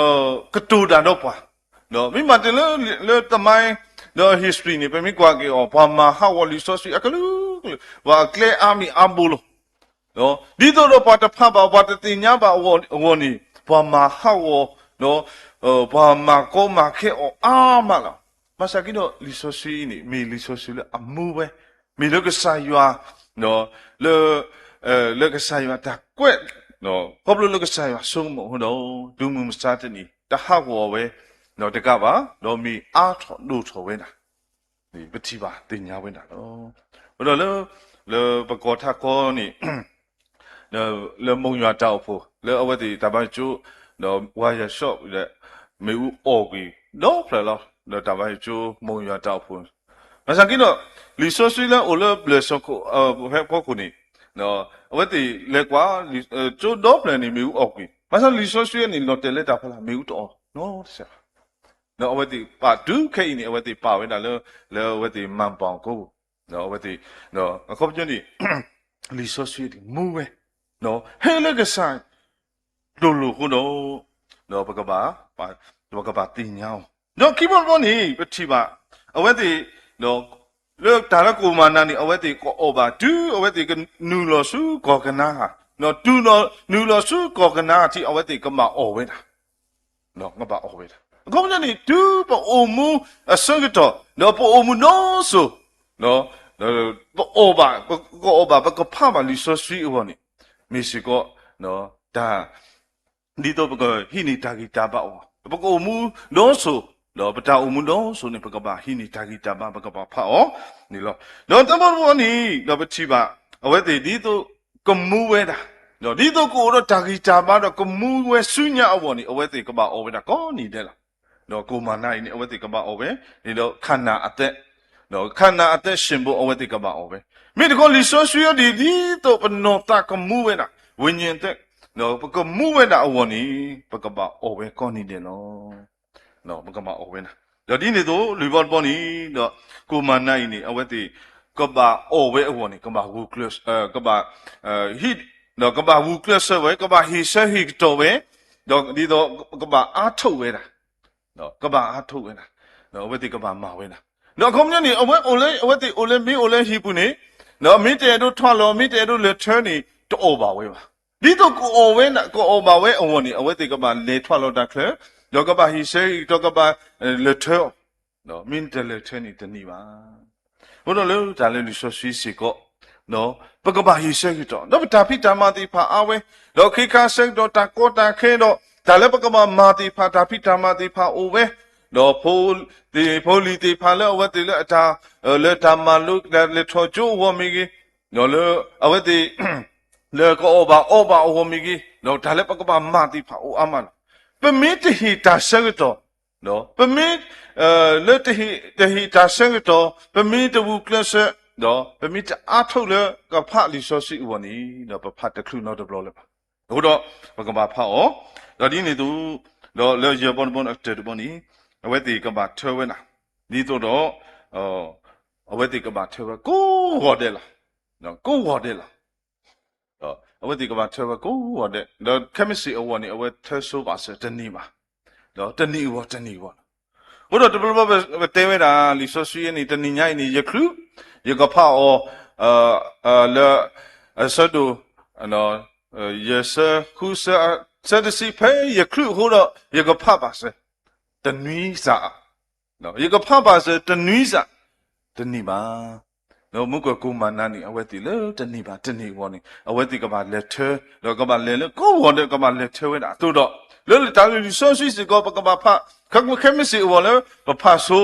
ကတိၤတၢ်ဒီးပှၤ, ဒီးမ့ၢ်မၤတၢ်လၢ လၢသမိုင်း ဒီး history န့ၣ် ပမ့ၢ်ကွၢ်က့ၤအီၤ ပှၤမၤဟးဂီၤလံာ်စီဆှံအကလုာ်ကလုာ်, ပှၤအကျဲအါမံၤအါဘိလီၤ. ဒ်သိးဒီးပှၤတဖးဘၣ် ပှၤတသ့ၣ်ညါဘၣ်အဂီၢ်န့ၣ် ပှၤမၤဟးဂီၤ ဒီး ပှၤမၤကီမၤခဲအီၤအါမးလီၤ. ဘၣ်ဆၣ်က့ဒီးလံာ်စီဆှံအံၤန့ၣ် မ့ၢ်လံာ်စီဆှံလၢအမူဝဲ, မ့ၢ်လၢကစၢ်ယွၤ လၢ လၢကစၢ်ယွၤတၢ်ကွဲး, ခီဖျိလၢကစၢ်ယွၤဆိကမိၣ်အဃိဒီး တုၤမုၢ်မဆါတနံၤ တဟးဂီၤဝဲ တကးဘၣ် ဒီးမ့ၢ်အါထီၣ်ဒိၣ်ထီၣ်ဝဲဒၣ် ပထံၣ်ဘၣ်သ့ၣ်ညါဝဲဒၣ်လီၤ. အဃိဒီးလၢ လၢပကီၢ်ထးခီန့ၣ် လၢမိၢ်ယွၤတၢ်အိၣ်ဖှိၣ် လၢအဝဲသ့ၣ်တၢ်ဘါယွၤကၠိ ဒီးဝါယၤဆှီၣ်ဒီး မ့ၣ်အူအီၣ်ကွံာ်ဒီဖျၢၣ်လီၤ. ဒီးတၢ်ဘါယွၤကၠိမိၢ်ယွၤတၢ်အိၣ်ဖှိၣ် ဘၣ်ဆၣ်က့ဒီး လံာ်စီဆှံလၢအိၣ်လၢဘျၢၣ်စီၤခိၣ် ဖဲဖီခိၣ်န့ၣ် အဝဲသ့ၣ်လဲၤကွၢ် ကၠိဒီဖျၢၣ်န့ၣ် မ့ၣ်အူအီၣ်ကွံာ် ဘၣ်ဆၣ်လံာ်စီဆှံန့ၣ် လီၤတဲာ်လၢတၢ်ဖီလာ် မ့ၣ်အူတအီၣ်နီတစဲးဘၣ်. ဒီးအဝဲသ့ၣ်ပာ်တုၤခဲအံၤန့ၣ် အဝဲသ့ၣ်ပာ်ဝဲဒၣ်လၢ လၢအဝဲသ့ၣ်မၤပီၣ်ကိၣ် ဒီးအဝဲသ့ၣ် အခီပညီန့ၣ် လံာ်စီဆှံန့ၣ်မူဝဲ ဟဲလၢကစၢ် လိၤလိၤအဃိဒီး ဒီးပကဘၣ် ပကဘၣ်သ့ၣ်ညါအီၤ ဒီးခံဘီတဘီန့ၣ် ပထံၣ်ဘၣ် အဝဲသ့ၣ် လၢတၢ်လၢကိၣ်မၤနးန့ၣ် အဝဲသ့ၣ်ကအီၣ်ဘၣ် တုၤအဝဲသ့ၣ်ကနုာ်လီၤဆူကီၢ်ကနၤဧၣ်, တုၤနုာ်လီၤဆူကီၢ်ကနၤဧၣ်ထံး အဝဲသ့ၣ်ကဘၣ်အီၣ်ဝဲဒၣ် ကဘၣ်အီၣ်ဝဲဒၣ်. အခီပညီန့ၣ် တုၤပအိၣ်မူအဆၢကတီၢ် ဒီးပအိၣ်မူဒီစိၤ ပအီၣ်ဘၣ် ပကအီၣ်ဘၣ် ပကဖးဘၣ်လံာ်စီဆှံအဂီၢ်န့ၣ် မ့ၢ်စ့ၢ်ကီး တၢ် ဒ်သိးပကဟံးန့ၢ်တၢ်ဂံၢ်တၢ်ဘါအဂီၢ် ပကအိၣ်မူဒီစိၤ ဒီးပတၢ်အိၣ်မူဒီစိၤန့ၣ် ပကဘၣ်ဟံးန့ၢ်တၢ်ဂံၢ်တၢ်ဘါ ပကဘၣ်ဖးအီၤန့ၣ်လီၤ. ဒီးသၢဘီတဘီန့ၣ် ဒီးပထံၣ်ဘၣ် အဝဲသ့ၣ်ဒ်သိးကမူဝဲဒၣ် ဒ်သိးကအိၣ်ဒီးတၢ်ဂံၢ်တၢ်ဘါဒီးကမူဝဲဆူညါအဂီၢ်န့ၣ် အဝဲသ့ၣ်ကဘၣ်အီၣ်ဝဲဒၣ်ကိးနံၤဒဲးလီၤ. ဒီးကိၣ်မၤနးအံၤန့ၣ် အဝဲသ့ၣ်ကဘၣ်အီၣ်ဝဲ န့ၣ်ဒီးခါနၤအသဲ ခါနၤအသဲ symbol အဝဲသ့ၣ်ကဘၣ်အီၣ်ဝဲ. မ့ၢ်တခီလံာ်စီဆှံအံၤ ဒ်သိးပနီၢ်သးကမူဝဲဒၣ် ဝိညာဉ်အသဲ ပကမူဝဲဒၣ်အဂီၢ်န့ၣ် ပကဘၣ်အီၣ်ဝဲကိးနံၤဒဲးလီၤ. ပကဘၣ်အီၣ်ဝဲဒၣ် ဒီးဒ်န့ၣ်အသိးလွံၢ်ဘီတဘီန့ၣ် ဒီးကိၣ်မၤနးအံၤန့ၣ် အဝဲသ့ၣ် ကဘၣ်အီၣ်ဝဲအဂီၢ်န့ၣ် ကဘၣ်ဂုာ်ကျဲး ကဘၣ် ဟံး ဒီးကဘၣ်ဂုာ်ကျဲးစၢးဝဲ ကဘၣ်ဟ့ၣ်ဆၢဟ့ၣ်ကတီၢ်ဝဲ ဒီးဒ်သိးကဘၣ်အါထုးဝဲဒၣ် ကဘၣ်အါထုးဝဲဒၣ် အဝဲသ့ၣ်ကဘၣ်မၤဝဲဒၣ်. ဒီးအခီပညီန့ၣ် အဝဲအိၣ်လၢ အဝဲသ့ၣ်အိၣ်လၢ မ့ၢ်အိၣ်လၢဟံၣ်ပူၤန့ၣ် ဒီးမ့ၢ်တအဲၣ်ဒိးထွဲလီၤ မ့ၢ်တအဲၣ်ဒိးလဲၤထၢန့ၣ် တအီၣ်ဘၣ်ဝဲဘၣ်. ဒ်သိးကအီၣ်ဝဲ ကအီၣ်ဘၣ်ဝဲအဂီၢ်န့ၣ် အဝဲသ့ၣ်ကဘၣ်လဲၤထွဲလီၤတၢ်ချၢ ဒီးကဘၣ်ဟ့ၣ်ဆၢဟ့ၣ်ကတီၢ် ကဘၣ်လဲၤထၢအီၤ မ့ၢ်တလဲၤထၢန့ၣ်တန့ၢ်ဘၣ်. အဃိဒီးလၢတၢ်လၢလံာ်စီဆှံစ့ၢ်ကီး ပကဘၣ်ဟ့ၣ်ဆၢကတီၢ် ဒီးပတၢ်ဖံးတၢ်မၤသ့ၣ်တဖၣ်အါဝဲ ဒီးခ့ခါဆၢကတီၢ် တၢ်ကီတၢ်ခဲဒီး တၢ်လၢပကဘၣ်မၤသ့ၣ်တဖၣ် တၢ်ဖံးတၢ်မၤသ့ၣ်တဖၣ်အိၣ်ဝဲ ဒီးဖိသ့ၣ်ဖိလံၤသ့ၣ်တဖၣ်လၢအဝဲသ့ၣ်လၢအတၢ် လၢတၢ်မၤလိ လဲၤထီၣ်ကၠိအဂီၢ်မ့ၢ်ဂ့ၤ ဒီးလၢအဝဲသ့ၣ် လၢကအီၣ်ဘၣ်အီဘၣ်အဂီၢ်မ့ၢ်ဂ့ၤ ဒီးတၢ်လၢပကဘၣ်မၤသ့ၣ်တဖၣ်အိၣ်အါမးလီၤ. ပမ့ၢ်တဟ့ၣ်တၢ်ဆၢကတီၢ် ပမ့ၢ် လၢ တဟ့ၣ်တၢ်ဆၢကတီၢ် ပမ့ၢ်တဂုာ်ကျဲးစၢး ဒီးပမ့ၢ်တအါထုးလၢကဖးလံာ်စီဆှံအဂီၢ်န့ၣ် ဒီးပဖးတချုးနီတဘျီလၢၤဘၣ်. အဃိဒီး ပကဘၣ်ဖးအီၤ ဒီးဒ်န့ၣ်အသိး ဒီးလၢယဲၢ်ဘီတဘီအတၢၢ်တဘီန့ၣ် အဝဲသ့ၣ်ကဘၣ်ထၢဝဲဒၣ် ဒ်သိးဒီး အဝဲသ့ၣ်ကဘၣ်ထၢဝဲကိးဂီၤဒဲးလီၤ. ကိးဂီၤဒဲးလီၤ. အဝဲသ့ၣ်ကဘၣ်ထၢဝဲကိးဂီၤဒဲး ဒီးခဲမုၢ်ဆ့ၣ်အဂီၢ်န့ၣ် အဝဲထၢဆိဘၣ်စၢၤတန့ၢ်ဘၣ်. ဒီးတနံၣ်အဂီၢ်တနံၣ်အဂီၢ်လီၤ. အဃိဒီးတဘျီဘျီပတဲဝဲဒၣ် လံာ်စီဆှံအံၤန့ၣ် တနံၤညါအံၤန့ၣ် ယချုး ယကဖးအီၤ လၢ အဆၢဒိၣ် ယဲၢ်ဆၢ ဃုဆၢ စဲးတစံး ဖဲယချုးအဃိဒီး ယကဖးဘၣ်စၢၤ, တနွံစး, ယကဖးဘၣ်စၢၤ တနွံစး, တန့ၢ်ဘၣ်. မုၣ်ကီၢ်ကိၢ်မၤနၤန့ၣ် အဝဲသ့ၣ်လၢတန့ၢ်ဘၣ်တန့ၢ်အဂီၢ်န့ၣ် အဝဲသ့ၣ်ကဘၣ်လဲၤထၢ, ဒီးကဘၣ်လဲၤလၢကီၢ်ဂီၤဒီး ကဘၣ်လဲၤထၢဝဲဒၣ်အသိးဒီး, လၢတၢ်လုၢ်လံာ်စီဆှံစ့ၢ်ကီး ပကဘၣ်ဖး, ခဲမုၢ်ဆ့ၣ်အဂီၢ်လၢ ပဖးဆိ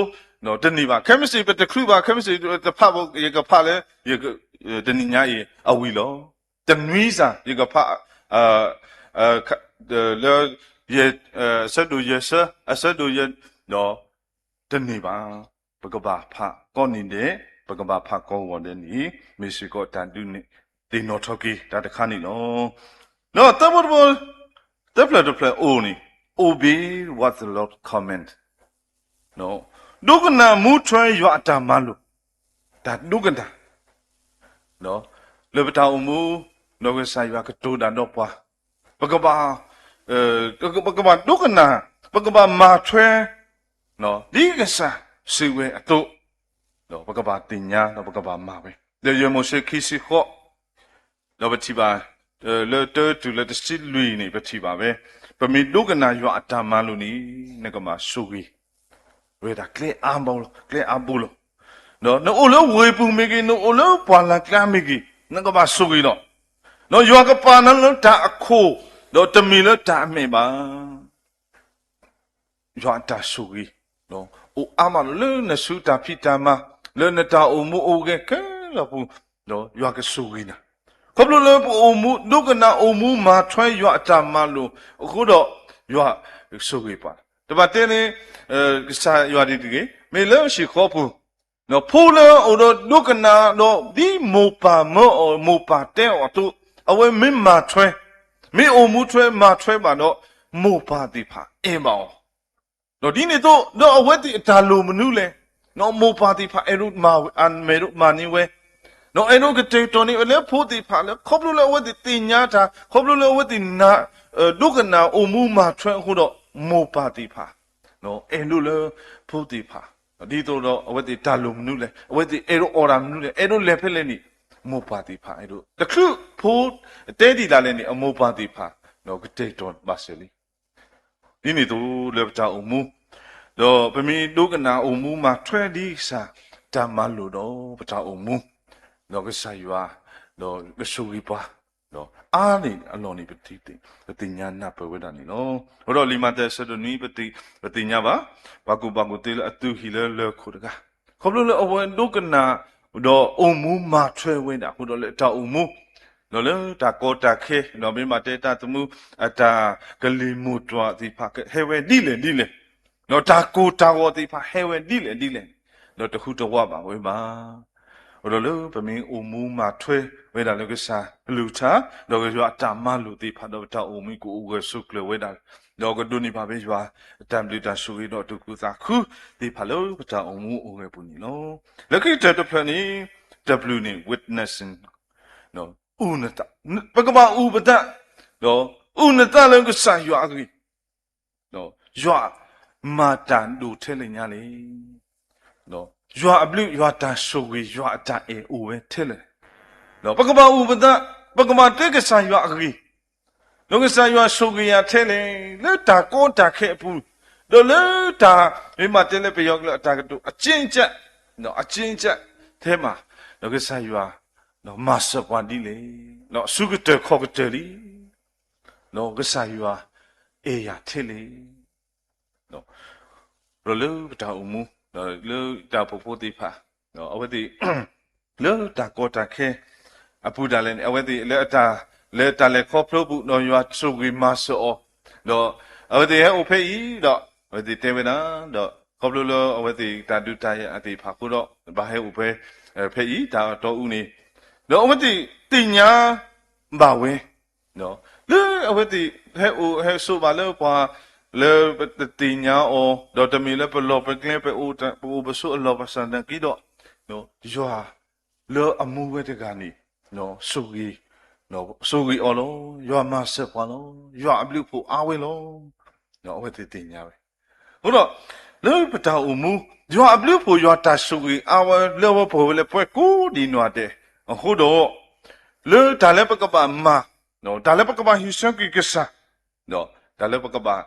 တန့ၢ်ဘၣ်. ခဲမုၢ်ဆ့ၣ်ပတချုးဘၣ်, ခဲမုၢ်ဆ့ၣ်တဖးဘၣ်, ယကဖးလၢ တနံၤညါအံၤအဝံၤလီၤ. တနွံစး ယကဖး, လၢ အဆၢဒိၣ်ယဲၢ်ဆၢ, အဆၢဒိၣ်ယဲၢ်, ဒီး တန့ၢ်ဘၣ်. ပကဘၣ်ဖးကိးနံၤဒဲး, ပကဘၣ်ဖးကိးဂီၤဒဲးန့ၣ် မ့ၢ်စ့ၢ်ကီးတၢ်ဒုးန့ၣ် သ့ၣ်နီၣ်ထီၣ်က့ၤတၢ်တခါန့ၣ်လီၤ. ဒီးသၢဘိတဘိ, သၢဖျၢၣ်တဖျၢၣ်အိၣ်န့ၣ် obey what the Lord command. ဒိကနၣ်မူထွဲယွၤအတၢ်မၤလိာ်, တၢ်ဒိကနၣ် လၢပတၢ်အိၣ်မူ, ဒီးကစၢ်ယွၤကတိၤတၢ်ဒီးပှၤ, ပကဘၣ်, ပကဘၣ်ဒိကနၣ်, ပကဘၣ်မၤထွဲ, ဒ်ကစၢ်စံးဝဲအသိး, ဒီးပကဘၣ်သ့ၣ်ညါ ဒီးပကဘၣ်မၤဝဲ. ဒီးယဲၢ်မိၤၡ့ခံဆံဃိး, ဒီးပထံၣ်ဘၣ်, လၢတၢတုၤလၢတဆံလွံၢ်န့ၣ် ပထံၣ်ဘၣ်ဝဲ, ပမ့ၢ်ဒိကနၣ်ယွၤအတၢ်မၤလိာ်န့ၣ် နကဘၣ်ဆိၣ်ဂ့ၤ ဝဲဒၣ်ကျဲအါဘိလီၤ, ကျဲအါဘိလီၤ. ဒီးနအိၣ်လၢဝ့ၢ်ပူၤမ့ၢ်ဂ့ၤ, နအိၣ်လၢပှၢ်လၢ်ကျါမ့ၢ်ဂ့ၤ, နကဘၣ်ဆိၣ်ဂ့ၤလီၤ. ဒီးယွၤကပာ်နၤလၢတၢ်အခိၣ်, ဒီးတမ့ၢ်လၢတၢ်အမဲာ်ဘၣ်. ယွၤအတၢ်ဆိၣ်ဂ့ၤ အိၣ်အါမးလီၤ လၢနစုတၢ်ဖံးတၢ်မၤ, လၢနတၢ်အိၣ်မူအိၣ်ဂဲၤခဲလၢာ်ပူၤ, ဒီးယွၤကဆိၣ်ဂ့ၤနၤ. ခီဖျိလၢပအိၣ်မူ ဒိကနၣ်အိၣ်မူမၤထွဲယွၤအတၢ်မၤလိာ်အဃိဒီး ယွၤကဆိၣ်ဂ့ၤပှၤ. တဘၣ်တဲန့ၣ် ကစၢ်ယွၤဒ်တဂ့ၤ, မ့ၢ်လၢဟံၣ်ဃီပူၤ, ဒီးဖိလၢအအိၣ်ဒီးဒိကနၣ်ဒီး ဒ်မိၢ်ပၢ်မၢအီၤ မိၢ်ပၢ်တဲအီၤအသိး, အဝဲမ့ၢ်မၤထွဲ, မ့ၢ်အိၣ်မူထွဲမၤထွဲဘၣ်ဒီး မိၢ်ပၢ်သ့ၣ်တဖၣ်အဲၣ်ဘၣ်အီၤ. ဒီးဒ်န့ၣ်အသိး ဒီးအဝဲသ့ၣ်အတၢ်လိၣ်မနုၤလဲၣ်. ဒီးမိၢ်ပၢ်သ့ၣ်တဖၣ်အဲၣ်ဒိးမၤဝဲ, အမဲာ်ဒိးမၤန့ၢ်ဝဲ, ဒီးအဲၣ်ဒိးကတဲာ်ကတီၤန့ၢ်ဝဲလၢဖိသ့ၣ်တဖၣ်လၢ ခီဖျိလၢအဝဲသ့ၣ်သ့ၣ်ညါတၢ်, ခီဖျိလၢအဝဲသ့ၣ်နာ်, ဒိကနၣ်အိၣ်မူမၤထွဲအဃိဒီး မိၢ်ပၢ်သ့ၣ်တဖၣ် အဲၣ်ဒိးလၢဖိသ့ၣ်တဖၣ်, ဒ်သိးဒီးအဝဲသ့ၣ်တၢ်လိၣ်မနုၤလဲၣ်, အဝဲသ့ၣ်အဲၣ်ဒိးအီၣ်တၢ်မနုၤလဲၣ်, အဲၣ်ဒိးလဲၤဖဲလဲၣ်န့ၣ်, မိၢ်ပၢ်သ့ၣ်တဖၣ်အဲၣ်ဒိး, တချုးဖိတဲဒ်လဲၣ်န့ၣ် အမိၢ်ပၢ်သ့ၣ်တဖၣ် ဒီးကတဲာ်ကတီၤဘၣ်စၢၤလံ. ဒ်န့ၣ်အသိးလၢပတၢ်အိၣ်မူ, ဒီးပမ့ၢ်ဒိကနၣ်အိၣ်မူမၤထွဲဒ်ကစၢ်တၢ်မၤလိာ်ဒီးပတၢ်အိၣ်မူ, ဒီးကစၢ်ယွၤ, ဒီးကဆိၣ်ဂ့ၤပှၤ, ဒီးအါန့ၢ်အလီၢ်န့ၣ် ပသ့ၣ်ညါနၢ်ပၢၢ်ဝဲဒၣ်န့ၣ်လီၤ. အဃိဒီးလံာ်မးသဲအဆၢဒိၣ်နွံ ပသ့ၣ်ညါဘၣ်, ပှၤကူၣ်ဘၣ်ကူၣ်သ့လၢအသုးဟံၣ်လၢလၢၢ်ခိၣ်တဂၤ, ခီဖျိလၢအဝဲဒိကနၣ်, ဒီးအိၣ်မူမၤထွဲဝဲဒၣ်အဃိဒီးလၢတၢ်အိၣ်မူ, ဒီးလၢတၢ်ကီတၢ်ခဲ, ဒီးမ့ၢ်ဘၣ်တဲတၢ်သမူ, အတၢ်ကလံၤမိၢ်တွၤသ့ၣ်တဖၣ် ဟဲဝဲဒ်လဲၣ်ဒ်လဲၣ်, ဒီးတၢ်ကိၢ်တၢ်ဂီၤသ့ၣ်တဖၣ်ဟဲဝဲဒ်လဲၣ်ဒ်လဲၣ်, ဒီးတဟူးတဝးဘၣ်ဝဲဘၣ်. အဃိဒီးလၢပမ့ၢ်အိၣ်မူမၤထွဲဝဲဒၣ်လၢကစၢ်အကလုၢ်ကထါ, ဒီးယွၤအတၢ်မၤလိာ်သ့ၣ်တဖၣ် ဒီးပတၢ်အိၣ်မူကအိၣ်ဂၢၢ်ဆိးကျၢၤဝဲဒၣ်, ဒီးကဒိးန့ၢ်ဘၣ်ဖဲယွၤအတၢ်ဘျုးတၢ်ဆိၣ်ဂ့ၤဒီးအတၢ်သူၣ်ခုသးခုသ့ၣ်တဖၣ်လၢပတၢ်အိၣ်မူအိၣ်ဂၢၢ်ပူၤန့ၣ်လီၤ. လၢခံကတၢၢ်တဖျၢၣ်န့ၣ်, တဘျုးန့ၣ် witnessing, အုၣ်နသး, ပကဘၣ်အုၣ်ပသး, ဒီးအုၣ်နသးလၢကစၢ်ယွၤအဂ့ၢ်, ယွၤမၤတၢ်ဒိၣ်ထဲလဲၣ်ညါလဲၣ်. ယွၤအဘျုး, ယွၤတၢ်ဆိၣ်ဂ့ၤ, ယွၤအတၢ်အဲၣ်အိၣ်ဝဲထဲလဲၣ်. ဒီးပကဘၣ်အုၣ်ပသး, ပကဘၣ်တဲကစၢ်ယွၤအဂ့ၢ်, ဒီးကစၢ်ယွၤဆိၣ်ဂ့ၤယၤထဲလဲၣ်, လၢတၢ်ကီတၢ်ခဲအပူၤ, ဒီးလၢတၢ်, မ့ၢ်ဘၣ်တဲလၢပယီၤကလုာ်အတၢ်ကတိၤ အကျဉ်းကျပ်, အကျဉ်းကျပ်ထဲမး, ဒီးကစၢ်ယွၤ, ဒီးမၤစၢၤပှၤဒ်လဲၣ်, ဒီးအစုကတၢၢ်ခီၣ်ကတၢၢ်လံ ဒီးကစၢ်ယွၤအဲၣ်ယၤထဲလဲၣ်. ဒီးလၢပတၢ်အိၣ်မူ, ဒီးလၢတၢ်အိၣ်ဖှိၣ်ဖိသ့ၣ်တဖၣ်, ဒီးအဝဲသ့ၣ်, လၢတၢ်ကီတၢ်ခဲအပူၤဒၣ်လဲာ်န့ၣ် အဝဲသ့ၣ်လၢအတၢ်, လၢတၢ်လဲၤခီဖျိပူၤ ဒီးယွၤဆိၣ်ဂ့ၤမၤစၢၤအီၤ, ဒီးအဝဲသ့ၣ်ဟဲအိၣ်ဖဲအံၤဒီး, အဝဲသ့ၣ်တဲဝဲဒၣ်, ဒီးခီဖျိလၢအဝဲသ့ၣ်တၢ်ဒုးတၢ်ယၤသ့ၣ်တဖၣ်အဃိဒီး ဘၣ်ဟဲအိၣ်ဖဲ, ဖဲအံၤ တၢ်တီအူန့ၣ်, ဒီးအဝဲသ့ၣ်သ့ၣ်ညါဘၣ်ဝဲ လၢအဝဲသ့ၣ်ဟဲအိၣ်ဟဲဆိးဘၣ်လၢပှၤ, လၢပတသ့ၣ်ညါအီၤ, ဒီးတမ့ၢ်လၢပလီၢ်ပကျဲ ပအိၣ်ပဆိးအလီၢ်ပစၢ်နာ်က့ဒီး, ယွၤလၢအမူဝဲတဂၤန့ၣ်, ဆိၣ်ဂ့ၤ, ဆိၣ်ဂ့ၤအီၤလီၤ, ယွၤမၤစၢၤပှၤလီၤ, ယွၤအဘျုးအဖှိၣ်အါဝဲလီၤ, အဝဲသ့ၣ်သ့ၣ်ညါဝဲ. အဃိဒီး, လၢပတၢ်အိၣ်မူ, ယွၤအဘျုးအဖှိၣ် ယွၤတၢ်ဆိၣ်ဂ့ၤအါဝဲလၢအဝဲပှဲၤဝဲလၢပှၤကိးဒံးနီၢ်ဒဲး, အဃိဒီး, လၢတၢ်လၢပကဘၣ်မၤ, တၢ်လၢပကဘၣ်ဟံးဆၢက့ၤကစၢ်, ဒီးတၢ်လၢပကဘၣ်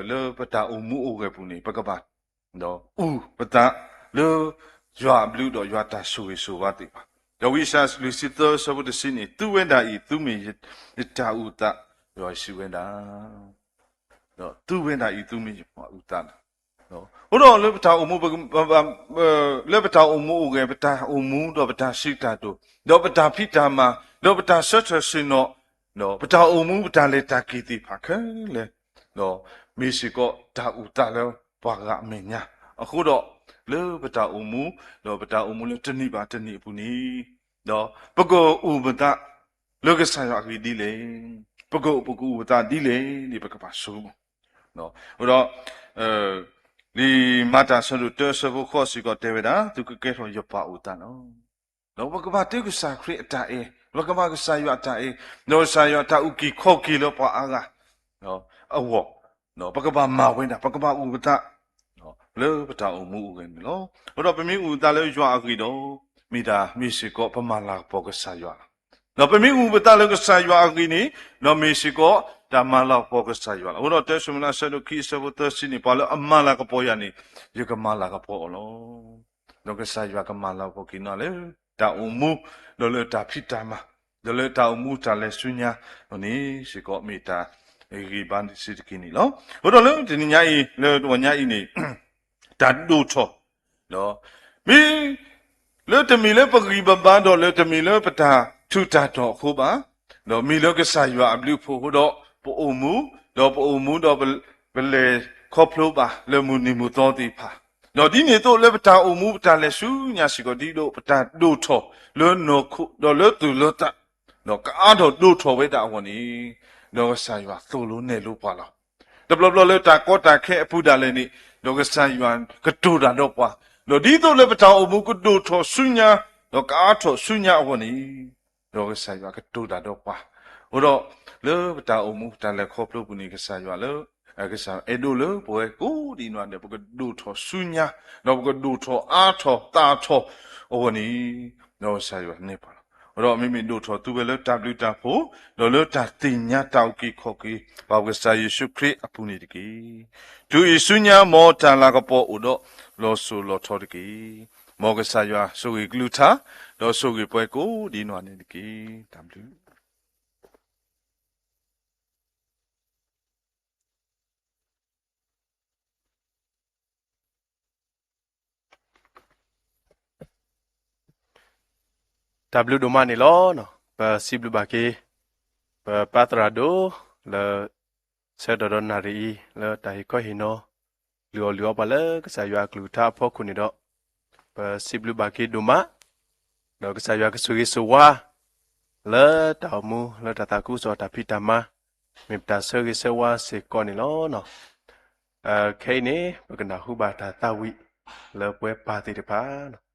လၢပတၢ်အိၣ်မူအိၣ်ဂဲၤပူၤန့ၣ် ပကဘၣ် အုၣ်ပသးလၢ ယွၤအဘျုးဒီးယွၤတၢ်ဆိၣ်ဂ့ၤဆိၣ်ဝါသ့ၣ်တဖၣ်, ဒီးဝံယၡါယၤလွံၢ်ဆံသၢအဆၢဖိတဆံန့ၣ် သုဝဲဒၣ်အံၤသုမ့ၢ်ယတၢ်အုၣ်သး, ယွၤစံးဝဲဒၣ် သုဝဲဒၣ်အံၤသုမ့ၢ်ယတၢ်အုၣ်သးလီၤ. အဃိဒီးလၢပတၢ်အိၣ်မူ ပ လၢပတၢ်အိၣ်မူအိၣ်ဂဲၤ ပတၢ်အိၣ်မူဒီးပတၢ်စံးတၢ်ကတိၤ ဒီးပတၢ်ဖံးတၢ်မၤ ဒီးပတၢ်ဆၢထၢၣ်ဆ့ၣ်နီၤ ဒီးပတၢ်အိၣ်မူပတၢ်လဲၤတၢ်က့ၤသ့ၣ်တဖၣ်ခဲလၢာ် ဒီးမ့ၢ်စ့ၢ်ကီးတၢ်အုၣ်သးလၢပှၤဂၤအမဲာ်ညါ, အဃိဒီး လၢပတၢ်အိၣ်မူ ဒီးပတၢ်အိၣ်မူလၢတနံၣ်ဘၣ်တနံၣ်အပူၤန့ၣ် ဒီးပကအုၣ်ပသး လၢကစၢ်ယွၤအဂ့ၢ်ဒ်လဲၣ်, ပက ပကအုၣ်ပသးဒ်လဲၣ်န့ၣ် ပကဘၣ်ဆိကမိၣ်, အဃိဒီး လံာ်မၤတၢ်အဆၢဒိၣ်တၢအဆၢဖိဃိးစ့ၢ်ကီးတဲဝဲဒၣ် သုကကဲထီၣ်ယပှၤအုၣ်သးလီၤ. ဒီးပကဘၣ်တ့ၢ်ကစၢ်ခရံာ်အတၢ်အဲၣ်, ပကဘၣ်ကစၢ်ယွၤအတၢ်အဲၣ်, ဒီးကစၢ်ယွၤတၢ်အုၣ်က့ၤခီၣ်က့ၤလၢပှၤအါဂၤ အဂီၢ်, ပကဘၣ်မၤဝဲဒၣ် ပကဘၣ်အုၣ်ပသး လၢပတၢ်အိၣ်မူအိၣ်ဂဲၤန့ၣ်လီၤ. အဃိဒီးပမ့ၢ်အုၣ်ပသးလၢယွၤအဂ့ၢ်ဒီး မ့ၢ်ဒၣ်မ့ၢ်စ့ၢ်ကီးပမၤလၤကပီၤကစၢ်ယွၤလီၤ. ဒီးပမ့ၢ်အုၣ်ပသးလၢကစၢ်ယွၤအဂ့ၢ်န့ၣ် ဒီးမ့ၢ်စ့ၢ်ကီးတၢ်မၤလၤကပီၤကစၢ်ယွၤလီၤ. အဃိဒီးတၢၡမူၤအ့လးအဆၢဒိၣ်ခံအဆၢဖိသၢဆံန့ၣ် ပှၤလၢအမၤလၤကပီၤယၤန့ၣ် ယကမၤလၤကပီၤအီၤလီၤ. ဒီးကစၢ်ယွၤကမၤလၤကပီၤက့ၤနၤလၢ တၢ်အိၣ်မူ, ဒီးလၢတၢ်ဖံးတၢ်မၤ, ဒီးလၢတၢ်အိၣ်မူတၢ်လဲၤဆူညါန့ၣ် စ့ၢ်ကီးမ့ၢ်တၢ်ဂံၢ်ဘါစ့ၢ်တက့ၢ်န့ၣ်လီၤ. အဃိဒီးလၢတနံၤညါအံၤ လၢတဂီၤညါအံၤန့ၣ် တၢ်ဒိၣ်ထီၣ် မ့ၢ် လၢတမ့ၢ်လၢပဂံၢ်ပဘါဒီးလၢတမ့ၢ်လၢပတၢ်ထူးတၢ်တီၤအဃိဘၣ်, ဒီးမ့ၢ်လၢကစၢ်ယွၤအဘျုးအဖှိၣ်အဃိဒီး ပအိၣ်မူ, ဒီးပအိၣ်မူဒီးပလဲၤခီဖျိဘၣ်လၢမုၢ်နံၤမုၢ်သီသ့ၣ်တဖၣ်, ဒီးဒ်န့ၣ်အသိးလၢပတၢ်အိၣ်မူပတၢ်လဲၤဆူညါစ့ၢ်ကီး ဒ်သိးပတၢ်ဒိၣ်ထီၣ်လၢနီၢ်ခိ ဒီးလၢသူၣ်လၢသး ဒီးကအါထီၣ်ဒိၣ်ထီၣ်ဝဲဒၣ်အဂီၢ်န့ၣ်, ဒီးကစၢ်ယွၤသိၣ်လိနဲၣ်လိပှၤလီၤ. တဘျီဘျီလၢတၢ်ကီတၢ်ခဲအပူၤဒၣ်လဲာ်န့ၣ်, ဒီးကစၢ်ယွၤကတိၤတၢ်ဒီးပှၤ, ဒီးဒ်သိးလၢပတၢ်အိၣ်မူကဒိၣ်ထီၣ်ဆူညါ, ဒီးကအါထီၣ်ဆူညါအဂီၢ်န့ၣ်, ဒီးကစၢ်ယွၤကတိၤတၢ်ဒီးပှၤ, အဃိဒီး လၢပတၢ်အိၣ်မူတၢ်လဲၤခီဖျိပူၤန့ၣ် ကစၢ်ယွၤလၢ ကစၢ်ယွၤအဲၣ်ဒိးလၢပဝဲကိးဒံးနီၢ်ဒဲး ပကဒိၣ်ထီၣ်ဆူညါ, ဒီးပကဒိၣ်ထီၣ်အါထီၣ်သၣ်ထီၣ်အဂီၢ်န့ၣ်, ဒီးကစၢ်ယွၤနဲၣ်ပှၤလီၤ. အဃိဒီးမ့မ့ၢ်ဒိၣ်ထီၣ်သုဝဲလၢတၢ်ဘျုးတၢ်ဖှိၣ်, ဒီးလၢတၢ်သ့ၣ်ညါတၢ်အုၣ်က့ၤခီၣ်က့ၤ ဘၣ်ပကစၢ်ယ့ၣ်ၡူးခရံာ်အပူၤန့ၣ်တက့ၢ်. တုၤအံၤဆူညါမ်တၢ်လၤကပီၤအိၣ်ဒီးလီၤစိၤလီၤထီတက့ၢ်. မ်ကစၢ်ယွၤဆိၣ်ဂ့ၤကလုၢ်ကထါ, ဒီးဆိၣ်ဂ့ၤပှၤကိးဒံးနီၢ်ဒဲးန့ၣ်တက့ၢ်. တၢ်ဘျုး တၢ်ဘျုးဒိၣ်မးန့ၣ်လီၤ. ပစံးဘျုးဘၣ်က့ၤ ပပၢ်သရၣ်ဒိၣ်လၢ ဆၢကတီၢ်ဒီးနၣ်ရံၣ်အံၤ လၢတၢ်ဟ့ၣ်ခီဟ့ၣ်နီၤ လုၢ်အီၣ်လုၢ်အီပှၤလၢကစၢ်ယွၤအကလုၢ်ကထါအဖီခိၣ်န့ၣ်ဒီး ပစံးဘျုးဘၣ်က့ၤဒိၣ်မး, ဒီးကစၢ်ယွၤကဆိၣ်ဂ့ၤဆိၣ်ဝါ လၢတၢ်အိၣ်မူ လၢတၢ်သးခုကစီၣ်တၢ်ဖံးတၢ်မၤ မ့ၢ်ပတၢ်ဆၢဂ့ၤဆၢဝါစ့ၢ်ကီးန့ၣ်လီၤ. ခဲအံၤန့ၣ် ပကနၢ်ဟူဘၣ်တၢ်သးဝံၣ်လၢပဝဲပၢ်သ့ၣ်တဖၣ်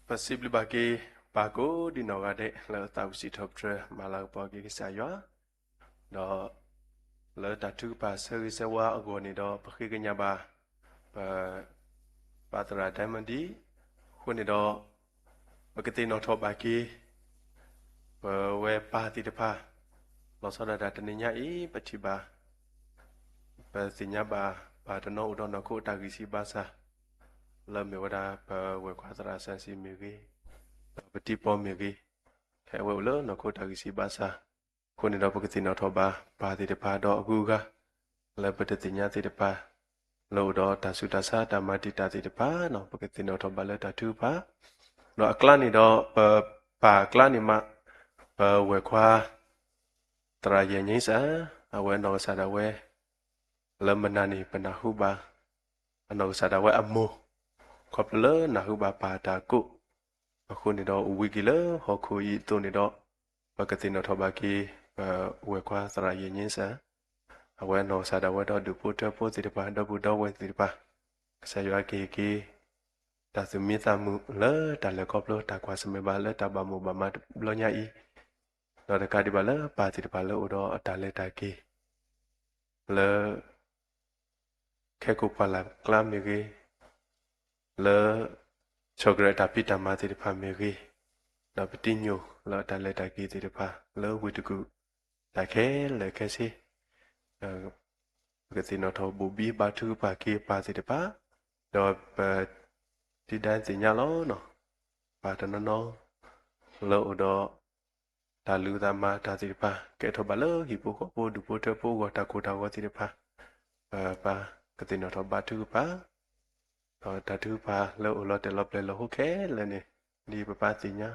ပစံးဘျုးဘၣ်က့ၤ ပၢ်ကိးဒံနီၢ်ဂၤဒဲး လၢသးဝံၣ်စံးထီၣ်ပတြၢၤ မၤလၤကပီၤက့ၤကစၢ်ယွၤ, ဒီး လၢတၢ်ထုကဖၣ်ဆၢဂ့ၤဆၢဝါအဂီၢ်န့ၣ်ဒီး ပဃ့ကညးဘၣ် ပ ပၢ်သရၣ်ဒဲမၣ်ဒံ, အဃိန့ၣ်ဒီး ပကသ့ၣ်နီၣ်ထီၣ်ဘၣ်က့ၤ ပဝဲပၢ်သ့ၣ်တဖၣ် လီၤဆီဒၣ်တၢ်တနံၤညါအံၤ ပထံၣ်ဘၣ် ပသ့ၣ်ညါဘၣ် ပၢ်တနီၤအိၣ်ဒီးနီၢ်ခိတၢ်ဂံၢ်ဆံးဘါစၢ် လၢမ့ၢ်ဝဲဒၣ် ပဝဲၢ်ခွါသရၣ်စၣ်စံမ့ၢ်ဂ့ၤ, ဒီးပတံၤပီၢ်မ့ၢ်ဂ့ၤ, ခဲအံၤဝဲအိၣ်လၢနီၢ်ခိတၢ်ဂံၢ်ဆံးဘါစၢ်, အဃိန့ၣ်ဒီးပကသ့ၣ်နီၣ်ထီၣ်ဘၣ် ပၢ်သ့ၣ်တဖၣ်ဒီးအဂုၤအဂၤ လၢပတသ့ၣ်ညါသ့ၣ်တဖၣ် လၢအိၣ်ဒီးတၢ်ဆူးတၢ်ဆါတၢ်မၤတံာ်တာ်သ့ၣ်တဖၣ်နီၤ ပကသ့ၣ်နီၣ်ထီၣ်ဘၣ်လၢတၢ်ထုကဖၣ်, ဒီးအကျါန့ၣ်ဒီး ပပၢ်အကျါန့ၣ်မး ပဝဲၢ်ခွါ သရၣ်ယဲၢ်ညိစၢ် အဝဲနီၢ်ကစၢ်ဒၣ်ဝဲ လၢမနၤန့ၣ် ပနၢ်ဟူဘၣ် အနီၢ်ကစၢ်ဒၣ်ဝဲအမိၢ် ခီဖျိလၢနၢ်ဟူဘၣ်ပၢ်တၢ်ကိး, အဃိန့ၣ်ဒီးအိၣ်ဝံၤက့ၤလၢဟီၣ်ခိၣ်အံၤအသိးန့ၣ်ဒီး ပကသ့ၣ်နီၣ်ထီၣ်ဘၣ်က့ၤ ပဝဲၢ်ခွါသရၣ်ယဲၢ်ညိစၢ် အဝဲနီၢ်ကစၢ်ဒၣ်ဝဲဒီးဒူၣ်ဖိထၢဖိသ့ၣ်တဖၣ် ဒီပုၢ်ဒီဝဲၢ်သ့ၣ်တဖၣ်, ကစၢ်ယွၤကဟ့ၣ်က့ၤ တၢ်သူၣ်မံသးမုာ်လၢတၢ်လဲၤခီဖျိတၢ်ကွၢ်ဆၢၣ်မဲာ်ဘၣ်လၢတၢ်ဘၣ်မိၣ်ဘၣ်မးတဘျီညါအံၤ, ဒီးတကးဒံးဘၣ်လၢပၢ်သ့ၣ်တဖၣ်လၢအိၣ်ဒီးအတၢ်လဲၤတၢ်က့ၤ လၢ ခဲကိာ်ပှၢ်လၢ်ကျါမ့ၢ်ဂ့ၤ, လၢ ဆီၣ်ကရၢၣ်တၢ်ဖံးတၢ်မၤသ့ၣ်တဖၣ်မ့ၢ်ဂ့ၤ, ဒီးပတံၤညိၣ်လၢအတၢ်လဲၤတၢ်က့ၤသ့ၣ်တဖၣ် လၢဝ့ၢ်တကူၣ် တၢ်ခဲလၢာ်ခဲဆ့ ပကသ့ၣ်နီၣ်ထီၣ်ဘိၣ်ဘံၣ်ဘါထုကဖၣ်က့ၤပၢ်သ့ၣ်တဖၣ်, ဒီးပ ဒုၣ်ဒါသ့ၣ်ညါလီၤနီၤ, ပၢ်တနီၤနီၤ လၢအိၣ်ဒီး တၢ်လုၢ်တၢ်မၤတၢ်သ့ၣ်တဖၣ် ကဲထီၣ်ဘၣ်လၢဟံၣ်ဖိဃီဖိဒူၣ်ဖိထၢဖိအဂီၢ်တၢ်ကိၢ်တၢ်ဂီၤသ့ၣ်တဖၣ်, ပပၢ်ကသ့ၣ်နီၣ်ထီၣ်ဘါထုကဖၣ်, ဒီးတၢ်ထုကဖၣ်လၢအိၣ်လီၤတဲာ်လီၤပျဲၢ်လီၤဟိခဲလၢာ်န့ၣ် ဒ်ပပၢ်သ့ၣ်ညါ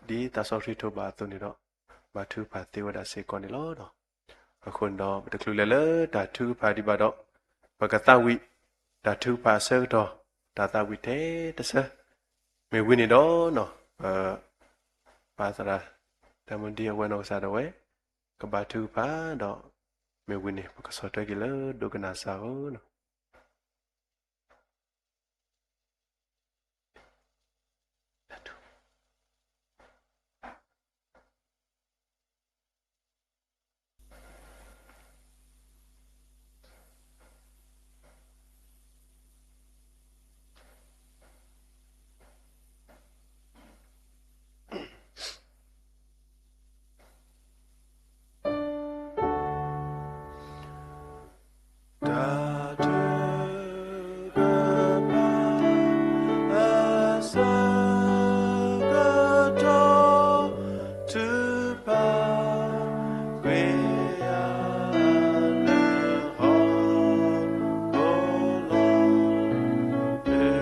ဒီး ဒ်သးစီဆှံထိးဘၣ်အသိးန့ၣ်ဒီး ဘါထုကဖၣ်သ့ဝဲဒၣ်စ့ၢ်ကီးန့ၣ်လီၤ. အဃိန့ၣ်ဒီး ပတချုးလဲၤလၢတၢ်ထုကဖၣ်ဒံးဘၣ်ဒီး ပကသးဝံၣ် တၢ်ထုကဖၣ်အဆၢကတီၢ် တၢ်သးဝံၣ်ထဲတဆၢ, မ့ၢ်ဝံၤန့ၣ်ဒီး ပ ပၢ်သရၣ် တၢ်မုၢ်ဒံအဝဲနီၢ်ကစၢ်ဒၣ်ဝဲ ကဘါထုကဖၣ်ဒီး မ့ၢ်ဝံၤန့ၣ် ပကဆီၣ်ထွဲက့ၤလၢဒိကနၣ်စၢ်ဧၢ. တၢ်ထုကဖၣ်အဆၢကတီၢ် ထုကဖၣ် ဃ့ယၤလၢဟီၣ်ခိၣ်လီၤ, ဒုးတီလီၤ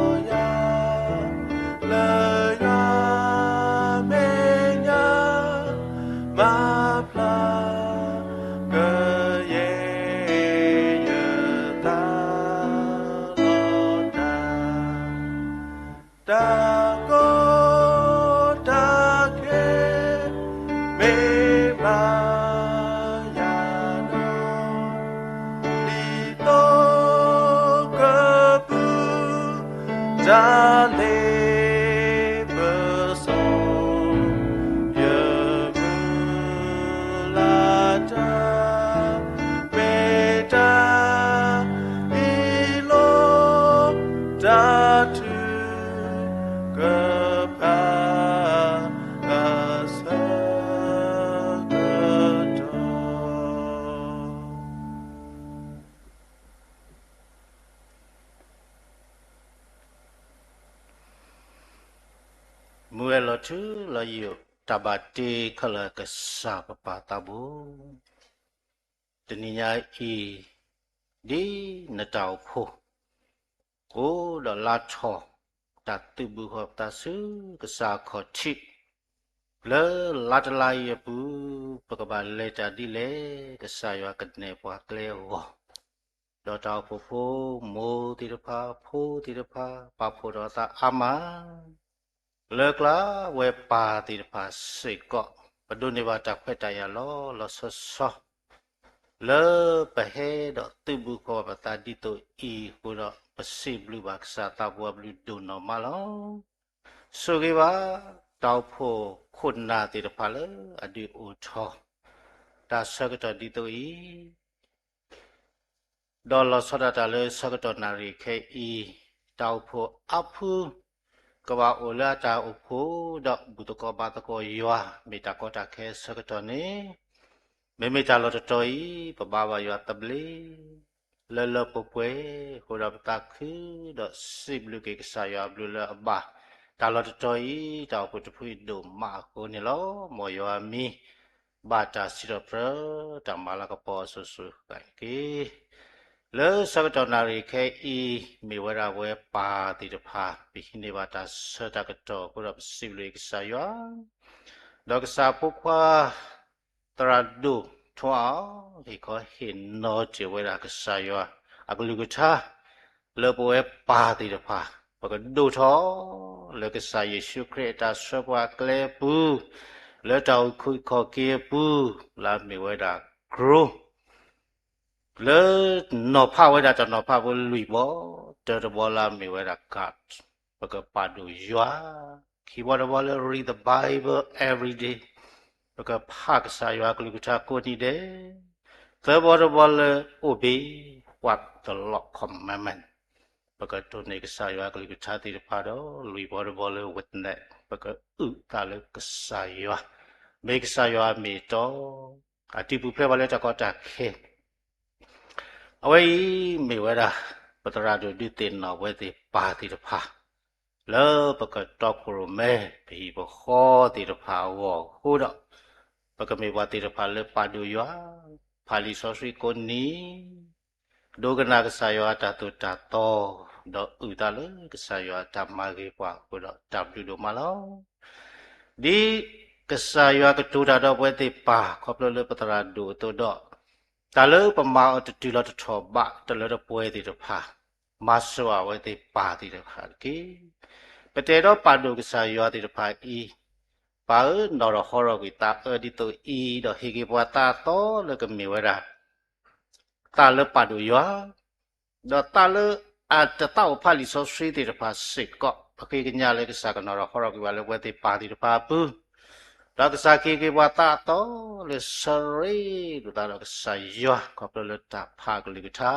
ယၤ လၢယွၤမဲာ်ညါ မၤဖျါ ကယဲၢ်ယသးလီၤတၢ် တၢ်ကီတၢ်ခဲ မ့ၢ်ဘၣ်ယၤဒီး ဒ်သိးကပုၢ် တၢ်လ့ပစီ ယမုၢ်လၢ်တၢ် မ့ၢ်တၢ်အံၤလီၤ တၢ်ထုကဖၣ်အဆၢကတီၢ် မူဝဲလီၤထူလီၤယိာ်တၢ်ဘၣ်တ့ခဲလၢာ်ကစၢ်ပပၢ်သးဘိ, တနံၤညါအံၤ ဒ်နတၢ်အိၣ်ဖှိၣ် အိၣ်ဒီးလါထီၣ် တၢ်သုးဘူးဃီၤပသးဆူကစၢ်အခီၣ်ထံး လၢလါတလါအံၤအပူၤ ပကဘၣ်လဲၤတၢ်ဒ်လဲၣ် ကစၢ်ယွၤကနဲၣ်ပှၤကျဲအဂီၢ်, ဒီးတၢ်အိၣ်ဖှိၣ်ဖိမိၢ်သ့ၣ်တဖၣ် ဖိသ့ၣ်တဖၣ် ပာ်ဖှိၣ်ထီၣ်အသးအါမး လၢကျါဝဲပၢ်သ့ၣ်တဖၣ်စ့ၢ်ကီး ပဒိးန့ၢ်ဘၣ်တၢ်ခွဲးတၢ်ယာ်လီၤလီၤဆီဆီ လၢပဟဲဒီးသုးဘူးဃီၤပသးဒ်သိးအံၤအဃိဒီး ပစံးဘျုးဘၣ်ကစၢ်သးပှၢ်ဘျုးဒိၣ်နီၢ်မးလီၤ. ဆိၣ်ဂ့ၤဘၣ် တၢ်အိၣ်ဖှိၣ်ခိၣ်နၢ်သ့ၣ်တဖၣ်လၢအဒုးအိၣ်ထီၣ် တၢ်ဆၢကတီၢ်ဒ်သိးအံၤ ဒီးလီၤဆီဒၣ်တၢ်လၢဆၢကတီၢ်နၣ်ရံၣ်ခဲအံၤ တၢ်အိၣ်ဖှိၣ်အါဖု ကဘၣ်အိၣ်လၢအတၢ်အိၣ်ဖှိၣ်ဒီးဘူၣ်သကိးဘါသကိးယွၤ မ့ၢ်တၢ်ကီတၢ်ခဲဆၢကတီၢ်န့ၣ် မ့မ့ၢ်တၢ်လီၢ်တတီၤအံၤ ပဘါဘၣ်ယွၤသဘျ့ လၢလၢပှဲၤပှဲၤ ဃိဒီးပသးခု ဒီးစံးဘျုးက့ၤကစၢ်ယွၤအဘျုးလၢအဘၣ် တၢ်လီၢ်တတီၤအံၤ တၢ်အိၣ်ဖှိၣ်တဖုအံၤဒိၣ်မးအဃိန့ၣ်လီၤ. မ်ယွၤမံၤ ဘၣ်တၢ်စံးထီၣ်ပတြၢၤ တၢ်မၤလၤကပီၤအစိၤစိၤဃၣ်က့ၤ လၢဆၢကတီၢ်နၣ်ရံၣ်ခဲအံၤ မ့ၢ်ဝဲဒၣ်ပဝဲပၢ်သ့ၣ်တဖၣ် ပဟံးန့ၢ်ဘၣ်တၢ်ဆၢတၢ်ကတီၢ်အဃိဒီးပစံးဘျုးကစၢ်ယွၤ ဒီးကစၢ်ဖိခွါ သရၣ်ဒိၣ်ထွန်းအောင် ဟ့ၣ်ခီဟ့ၣ်နီၤတ့ၢ်ဝဲဒၣ်ကစၢ်ယွၤ အကလုၢ်ကထါ လၢပဝဲပၢ်သ့ၣ်တဖၣ် ပကဒိၣ်ထီၣ် လၢကစၢ်ယ့ၣ်ၡူးခရံာ်အတၢ်ဆှၢပှၤအကျဲအပူၤ လၢတၢ်အိၣ်ခိးခီၣ်က့ၤအပူၤ လၢအမ့ၢ်ဝဲဒၣ် grow လၢနီၤဖးဝဲဒၣ်တၢ်နီၤဖးဖိလွံၢ်ဘီ တၢတဘီလၢအမ့ၢ်ဝဲဒၣ် God ပကပာ်ဒိၣ်ယွၤ ခံဘီတဘီလၢ read the Bible every day ပကဖးကစၢ်ယွၤကလုၢ်ကထါကိးနံၤဒဲး သၢဘီတဘီလၢ obey what the Lord commandment ပကတိၢ်န့ၢ်ကစၢ်ယွၤကလုၢ်ကထါသ့ၣ်တဖၣ်ဒီး လွံၢ်ဘီတဘီလၢ witness ပကအုၣ်သးလၢကစၢ်ယွၤ မ့ၢ်ကစၢ်ယွၤအမ့ၢ်အတီ အတံၤပူၤဖျဲးပှၤလၢတၢ်ကီတၢ်ခဲ အဝဲအံၤမ့ၢ်ဝဲဒၣ် ပသရၣ်ဒိၣ်ဒုးသ့ၣ်နီၣ်ဝဲသ့ၣ်ပၢ်သ့ၣ်တဖၣ် လၢပကတီခိၣ်ရိၣ်မဲ ပဟံၣ်ပဃီသ့ၣ်တဖၣ်အဂီၢ်အဃိဒီး ပကမ့ၢ်ပှၤသ့ၣ်တဖၣ်လၢပာ်ဒိၣ်ယွၤ ဖးလံာ်စီဆှံကိးနံၤ ဒိကနၣ်ကစၢ်ယွၤအတၢ်သိၣ်တၢ်သီ ဒီးအုၣ်သးလၢကစၢ်ယွၤအတၢ်မၤဂ့ၤပှၤအဃိဒီး တၢ်ဘျုးဒိၣ်မးလီၤ. ဒ်ကစၢ်ယွၤကတိၤတၢ်ဒီးပဝဲသ့ၣ်ပၢ် ခီဖျိလၢပသရၣ်ဒိၣ်အသိးဒီး တၢ်လၢပမၤအီၤတတုၤလီၤတထီၣ်ဘး တလၢတပှဲၤသ့ၣ်တဖၣ် မၤစၢၤအဝဲသ့ၣ်ပၢ်သ့ၣ်တဖၣ်တက့ၢ်. ပတဲဒီးပာ်ဒိၣ်ကစၢ်ယွၤသ့ၣ်တဖၣ်အံၤ, ပၢ်ဧၢ, နီၣ်ထီၣ်ဟီထီၣ်ကွံာ်သးအၢဒ်သိးအံၤ, ဒီးဟ့ၣ်က့ၤပှၤသးအသီလၢကမ့ၢ်ဝဲဒၣ် သးလၢပာ်ဒိၣ်ယွၤ, ဒီးသးလၢအတသးအိၣ်ဖးလံာ်စီဆှံသ့ၣ်တဖၣ်စ့ၢ်ကီး, ပဃ့ကညးလၢကစၢ်ကနီၣ်ထီၣ်ဟီထီၣ်ကွံာ်ပှၤလၢပဝဲသ့ၣ်ပၢ်သ့ၣ်တဖၣ်အပူၤ, ဒီးကစၢ်ကဟ့ၣ်က့ၤပှၤသးအသီလၢဆၢရ့လိာ်သးဒီးကစၢ်ယွၤ ခီဖျိလၢတၢ်ဖးကလုၢ်ကထါ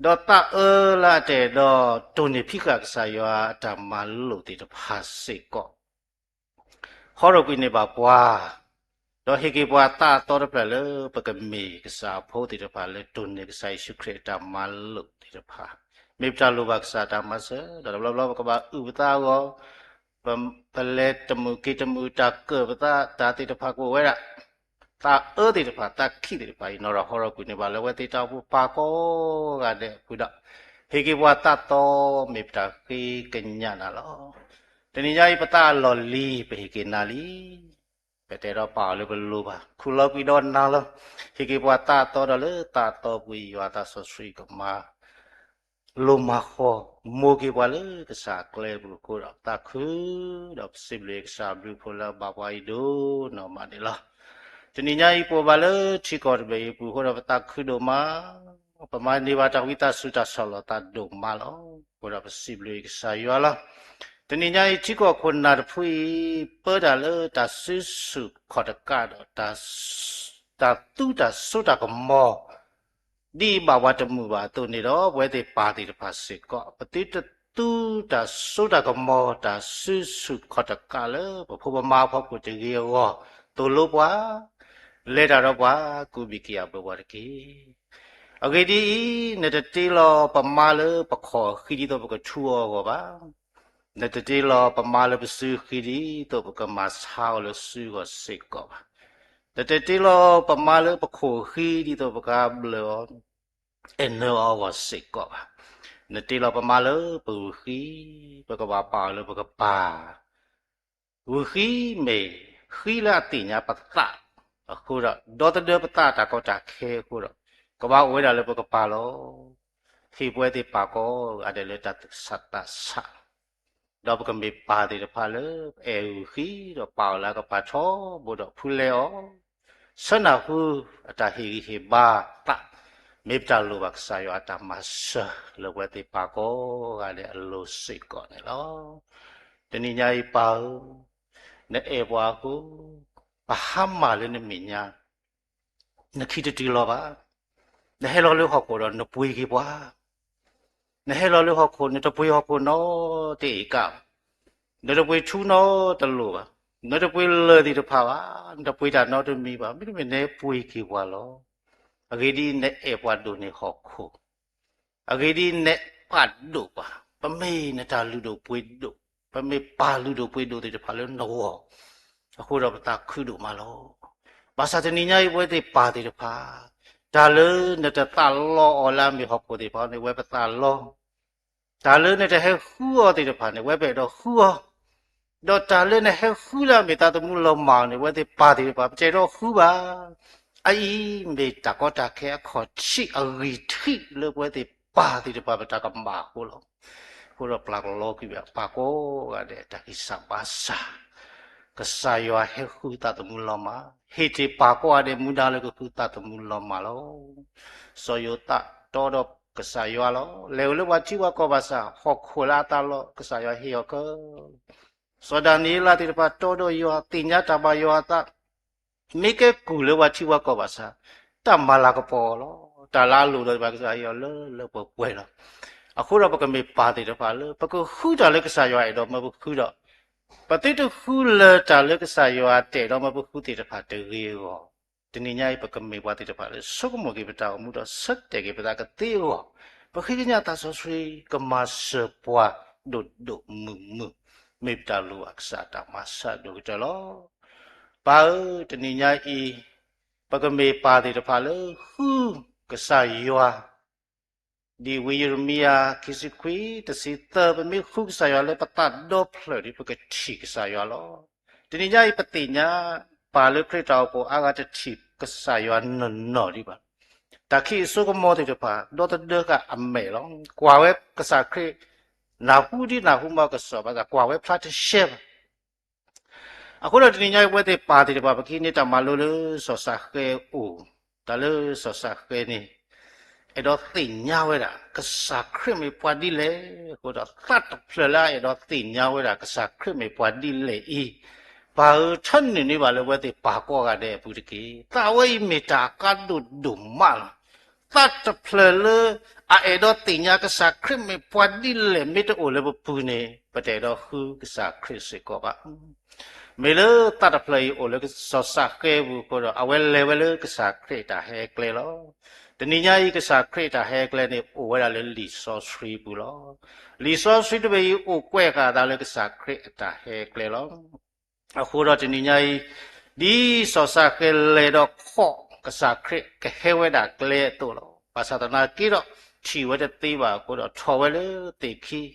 ဒီးသးအၢလၢအတအဲၣ်ဒိးတိၢ်န့ၢ်ဖံးဃာ်ကစၢ်ယွၤအတၢ်မၤလိာ်သ့ၣ်တဖၣ်စ့ၢ်ကီး, ဟီထီၣ်ကွံာ်န့ၢ်ဘၣ်ပှၤ, ဒီးဟ့ၣ်က့ၤပှၤသးအသီတဖျၢၣ်လၢ ပကမ့ၢ်ကစၢ်ယ့ၣ်ၡူးခရံာ်အတၢ်မၤလိာ်သ့ၣ်တဖၣ်, မ့ၢ်ပတၢ်လိၣ်ဘၣ်ကစၢ်အတၢ်မၤစၢၤ, ဒီးတဘျီဘျီပကဘၣ်အုၣ်ပသးအဂီၢ်, ပလဲၤတမုာ်က့ၤတမုာ် တၢ်ကၢၣ်ပသး တၢ်သ့ၣ်တဖၣ်ကအိၣ်ဝဲဒၣ် သးအၢသ့ၣ်တဖၣ် သးခံသ့ၣ်တဖၣ်အံၤ နီၣ်ထီၣ်ဟီထီၣ်ကွံာ်န့ၢ်ဘၣ်လၢပဝဲသ့ၣ်တၢ်အိၣ်ဖှိၣ်ပၢ်ကိးဂၤဒဲးအပူၤဒီး, ဟ့ၣ်က့ၤပှၤသးသီ မ့ၢ်ပတၢ်ဃ့ကညးနၤလီၤ. တနံၤညါအံၤ ပသးအလီၢ်လံၤ ပဟ့ၣ်က့ၤနၤလံ. ပတဲဒီးပာ်အီၤလၢပလိၣ်ဘၣ် ခူၣ်လီၤကွံာ်ဒီးနၤလီၤ. ဟ့ၣ်က့ၤပှၤသးသီဒီးလၢသးသီပူၤ ယွၤသးစီဆှံကမၤ လိၣ်မၤဃီၤ မိၢ်က့ၤပှၤလၢကစၢ်အကျဲပူၤအဃိဒီး ပသးခု ဒီးပစံးဘျုးကစၢ်အဘျုးအဖှိၣ်လၢအဘၣ်ပှၤအံၤဒိၣ်နီၢ်မးန့ၣ်လီၤ. တနံၤညါအံၤ ပအိၣ်ဘၣ်လၢထံကီၢ်တဘ့ၣ်အံၤအပူၤအဃိဒီး ပသးခုဒိၣ်မး, ပမၤန့ၢ်ဘၣ်တၢ်ဝံသးစူၤတၢ်ဆီၣ်လီၤသးဒိၣ်မးလီၤ. အဃိဒီးပစံးဘျုးကစၢ်ယွၤလီၤ. တနံၤညါအံၤ ထံကီၢ်ခိၣ်နၢ်တဖုအံၤ ပၢတၢ်လၢတၢ်စုဆူၣ်ခီၣ်တကးဒီး တၢ်သူတၢ်စိတၢ်ကမီၤ ဒ်အံၤဘၣ်ပှၤတမုာ်ဘၣ်အသိးန့ၣ်ဒီး ပဝဲသ့ၣ်ပၢ်သ့ၣ်တဖၣ်စ့ၢ်ကီး ပသုတသူတၢ်စိတၢ်ကမီၤ တၢ်စုဆူၣ်ခီၣ်တကးလၢ ပဖိပမါအဖီခိၣ်တဂ့ၤအဂီၢ် သိၣ်လိပှၤ, လဲၤတၢ်ဒီးပှၤ ကူးဘံၣ်က့ၤအဘၢပှၤတက့ၢ်. အဂ့ၢ်ဒ်အံၤ, နတတ့လီၤပမါလၢပခီၣ်အဃံဒ်သိးပကထူအီၤအဂီၢ်ဘၣ်. နတတ့လီၤပမါလၢပစုဃံဒ်သိးပကမၤဆါအီၤလၢစုအဂီၢ်စ့ၢ်ကီးဘၣ်. နတတ့လီၤပမါလၢပခိၣ်အဃံဒ်သိးပကဘျၢအီၤ အဲၣ်နၢအီၤအဂီၢ်စ့ၢ်ကီးဘၣ်. နတ့လီၤပမါလၢပဂုာ်ဃံ, ပကဘၣ်ပာ်အီၤလၢပကပၢ် ဂုာ်ဃံမ့ၢ် ဃံလၢအသ့ၣ်ညါပသးအဃိဒီး ဒီသဒၢပသးတၢ်ကီတၢ်ခဲအဃိဒီး ကဘၣ်အိၣ်ဝဲဒၣ်လၢပကပၢ်လီၤ. ဟ့ၣ်ပဝဲသ့ၣ်ပၢ်ကိးဂၤဒဲးလၢတၢ်သူၣ်ဆးသးဆး ဒီးပကမ့ၢ်ပၢ်သ့ၣ်တဖၣ်လၢ အဲၣ်ဂုာ်ဃံဒီးပာ်အီၤလၢအကပၢ်ထီဘိဒီးဖူလဲအီၤ, ဆၢနၢ်ဟူအတၢ်ဟ့ၣ်ဂံၢ်ဟ့ၣ်ဘါသး, မ့ၢ်ပတၢ်လိၣ်ဘၣ်ကစၢ်ယွၤအတၢ်မၤစၢၤလၢပဝဲသ့ၣ်ပၢ်ကိးဂၤဒဲးအလိၤစ့ၢ်ကီးန့ၣ်လီၤ. တနံၤညါအံၤပၢ်ဧၢ, နအဲၣ်ပှၤအဃိ, ပဟါမၢ်လၢနမဲာ်ညါ, နခံတတုၤလီၤဘၣ်. နဟဲလီၤလၢဟီၣ်ခိၣ်ဒီးနပှ့ၤက့ၤပှၤ နဟဲလီၤလၢဟီၣ်ခိၣ် နတပှ့ၤဟီၣ်ခိၣ်နီတအ့ၣ်ကၣ်ဘၣ်, နတပှ့ၤထူနီတလိၤဘၣ်, နတပှ့ၤလၢၢ်သ့ၣ်တဖၣ်ဘၣ်, နတပှ့ၤတၢ်နီတမံၤဘၣ်, မ့တမ့ၢ်နဟဲပှ့ၤက့ၤပှၤလီၤ. အဂ့ၢ်ဒ်အံၤ, နအဲၣ်ပှၤဒိၣ်န့ၢ်ဟီၣ်ခိၣ်, အဂ့ၢ်ဒ်အံၤ, နပာ်ဒိၣ်ပှၤ, ပမ့ၢ်နတၢ်လုၢ်ဒိၣ်ပှ့ၤဒိၣ်, ပမ့ၢ်ပၢ်လုၢ်ဒိၣ်ပှ့ၤဒိၣ်သ့ၣ်တဖၣ်လၢနဂီၢ်, အဃိဒီးပသးခုဒိၣ်မးလီၤ. ဘၣ်ဆၣ်တနံၤညါအံၤ ပဝဲသ့ၣ်ပၢ်သ့ၣ်တဖၣ်, တၢ်လၢနတသးလီအီၤလၢအမ့ၢ်ဟီၣ်ခိၣ်သ့ၣ်တဖၣ်န့ၣ် ဝဲပသးလီ, တၢ်လၢနတဟဲဃုအီၤသ့ၣ်တဖၣ်န့ၣ် ဝဲပအဲၣ်ဒိးဃုအီၤ, ဒီးတၢ်လၢနဟဲဃုလၢအမ့ၢ်သးသမူလီၤမၢ်န့ၣ် ဝဲသ့ၣ်ပၢ်သ့ၣ်တဖၣ် ပတအဲၣ်ဒိးဃုဘၣ်. အအံၤမ့ၢ်တၢ်ကီတၢ်ခဲအခီၣ်ထံးအဂံၢ်ထံးလၢပဝဲသ့ၣ်ပၢ်သ့ၣ်တဖၣ်ပတၢ်ကမၣ်အဃိလီၤ. အဃိဒီးပျၢ်ကလီကွံာ်ဘၣ်ပၢ်ကိးဂၤဒဲးအတၢ်ဂံၢ်စၢ်ဘါစၢ်, ကစၢ်ယွၤဟဲဃုသးသမူလီၤမၢ်, ဟ့ၣ်တ့ၢ်ပၢ်ကိးဂၤဒဲးမူဒါလၢကဃုသးသမူလီၤမၢ်လီၤ. စီၤယိၤသးတီဒီးကစၢ်ယွၤလီၤ. လဲၤအိၣ်လၢပှၤထံပှၤကီၢ်ဘၣ်ဆၣ် ဟီၣ်ခိၣ်လၢအသးလီ ကစၢ်ယွၤဟ့ၣ်အီၤခဲလၢာ်လီၤ. စီၤဒၤနံးယ့လးသ့ၣ်တဖၣ်တီဒီးယွၤ သ့ၣ်ညါတၢ်ဘၣ်ယွၤအသး, မ့ၢ်ကဲကုၢ်လၢပှၤထံပှၤကီၢ်ဘၣ်ဆၣ် တၢ်မၤလၤကပီၤအီၤလီၤ. တၢ်လၢအလိၣ်ဒီးဘၣ်ကစၢ်ယွၤလၢလၢပှဲၤပှဲၤလီၤ. အဃိဒီးပကမ့ၢ်ပၢ်သ့ၣ်တဖၣ်လၢ ပကဃုတၢ်လၢကစၢ်ယွၤအဲၣ်ဒိးမၢပဃုဒီး ပသုတဃုလၢတၢ်လၢကစၢ်ယွၤတဲာ်ဒီးမၢပဃုသ့ၣ်တဖၣ်တဂ့ၤအဂီၢ်, တနံၤညါအံၤ ပကမ့ၢ်ပှၤသ့ၣ်တဖၣ်လၢဆိကမိၣ်က့ၤပတၢ်အိၣ်မူဒီးဆၢတဲာ်က့ၤပသးကသ့အဂီၢ်, ပဃ့ကညးသးစီဆှံကမၤစၢၤပှၤဒိၣ်ဒိၣ်မုၢ်မုၢ်, မ့ၢ်ပတၢ်လိၣ်ဘၣ်ကစၢ်တၢ်မၤစၢၤဒိၣ်ကတၢၢ်လီၤ. ပၢ်ဧၢ, တနံၤညါအံၤ ပကမ့ၢ်ပၢ်သ့ၣ်တဖၣ်လၢဃုကစၢ်ယွၤ ဒ်ဝံယံးရမံယၤ ခံဆံခွံ တဆံသၢ, ပမ့ၢ်ဃုကစၢ်ယွၤလၢပသးဒီဖျၢၣ်ဒီး ပကထံၣ်ကစၢ်ယွၤလီၤ. တနံၤညါအံၤ ပသ့ၣ်ညါ ပၢ်လၢခရံာ်တၢ်အိၣ်ဖှိၣ်အါဂၤတထံၣ်ကစၢ်ယွၤနီၢ်နီၢ်ဒံးဘၣ်. တၢ်ခံးအစိကမီၤသ့ၣ်တဖၣ် ဒီသဒၢဃာ်အမဲာ်လီၤ. ကွၢ်ဝဲကစၢ်ခရံာ် နၢ်ဟူဒ်နၢ်ဟူမးကစီၣ်ဘၣ်ဆၣ် ကွၢ်ဝဲဖျါတရှဲဘၣ်. အဃိဒီးတနံၤညါအံၤ ပဝဲသ့ၣ်ပၢ်သ့ၣ်တဖၣ် ပကဟံးန့ၢ်တၢ်မၤလိလၢစီၤၡဃဲအိၣ်, တၢ်လၢစီၤၡဃဲန့ၣ် အဲၣ်ဒိးသ့ၣ်ညါဝဲဒၣ် ကစၢ်ခရံာ်မ့ၢ်ပှၤဒ်လဲၣ်အဃိဒီး သးတဖျၢၣ်လၢအအဲၣ်ဒိးသ့ၣ်ညါဝဲဒၣ် ကစၢ်ခရံာ်မ့ၢ်ပှၤဒ်လဲၣ်အံၤ, ပၢ်ဧၢ ထၢနုာ်န့ၢ်ဘၣ်လၢပဝဲသ့ၣ်ပၢ်ကိးဂၤဒဲးအပူၤတက့ၢ်. သးဝဲအံၤမ့ၢ်တၢ်အကါဒိၣ်ဒိၣ်မးလီၤ. သးတဖျၢၣ်လၢအအဲၣ်ဒိးသ့ၣ်ညါ ကစၢ်ခရံာ်မ့ၢ်ပှၤဒ်လဲၣ် မ့ၢ်တအိၣ်လၢပပူၤန့ၣ် ပတအဲၣ်ဒိးဃုကစၢ်ခရံာ်စ့ၢ်ကီးဘၣ်. မ့ၢ်လၢသးတဖျၢၣ်အံၤအိၣ်လၢစီၤၡဃဲအပူၤအဃိဒီး အဝဲလဲၤဝဲလၢကစၢ်ခရံာ်အတၢ်ဟဲကျဲလီၤ. တနံၤညါအံၤ ကစၢ်ခရံာ်အတၢ်ဟဲကျဲန့ၣ် အိၣ်ဝဲဒၣ်လၢလံာ်စီဆှံပူၤလီၤ. လံာ်စီဆှံတဘ့ၣ်အံၤ အိၣ်ကွဲးဃာ်အသးလၢကစၢ်ခရံာ်အတၢ်ဟဲကျဲလီၤ. အဃိဒီးတနံၤညါအံၤ ဒ်စီၤၡဃဲလဲၤဒီးခိးကစၢ်ခရံာ်ကဟဲဝဲဒၣ်ကျဲအသိးလီၤ. ဘၣ်ဆၣ်သနာ်က့ဒီး ထံၣ်ဝဲတသ့ဘၣ်အဃိဒီး ထီၣ်ဝဲလၢသ့ၣ်ခံ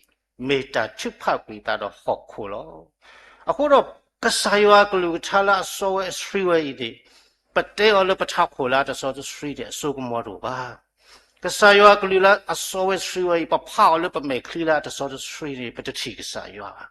မ့ၢ်တၢ်ထုးဖးကွံာ်အသးဒီးဟီၣ်ခိၣ်လီၤ. အဃိဒီး ကစၢ်ယွၤအကလုၢ်ကထါလၢအစီဝဲအဆှံဝဲအံၤန့ၣ် ပတဲအီၤလၢပထးခိၣ်လၢအတစီတဆှံန့ၣ် အစိကမီၤတအိၣ်ဘၣ်. ကစၢ်ယွၤအကလုၢ်လၢအစီဝဲဆှံဝဲအံၤ ပဖးအီၤလၢပမဲာ်ချံလၢအတစီတဆှံန့ၣ် ပတထံၣ်ကစၢ်ယွၤဘၣ်.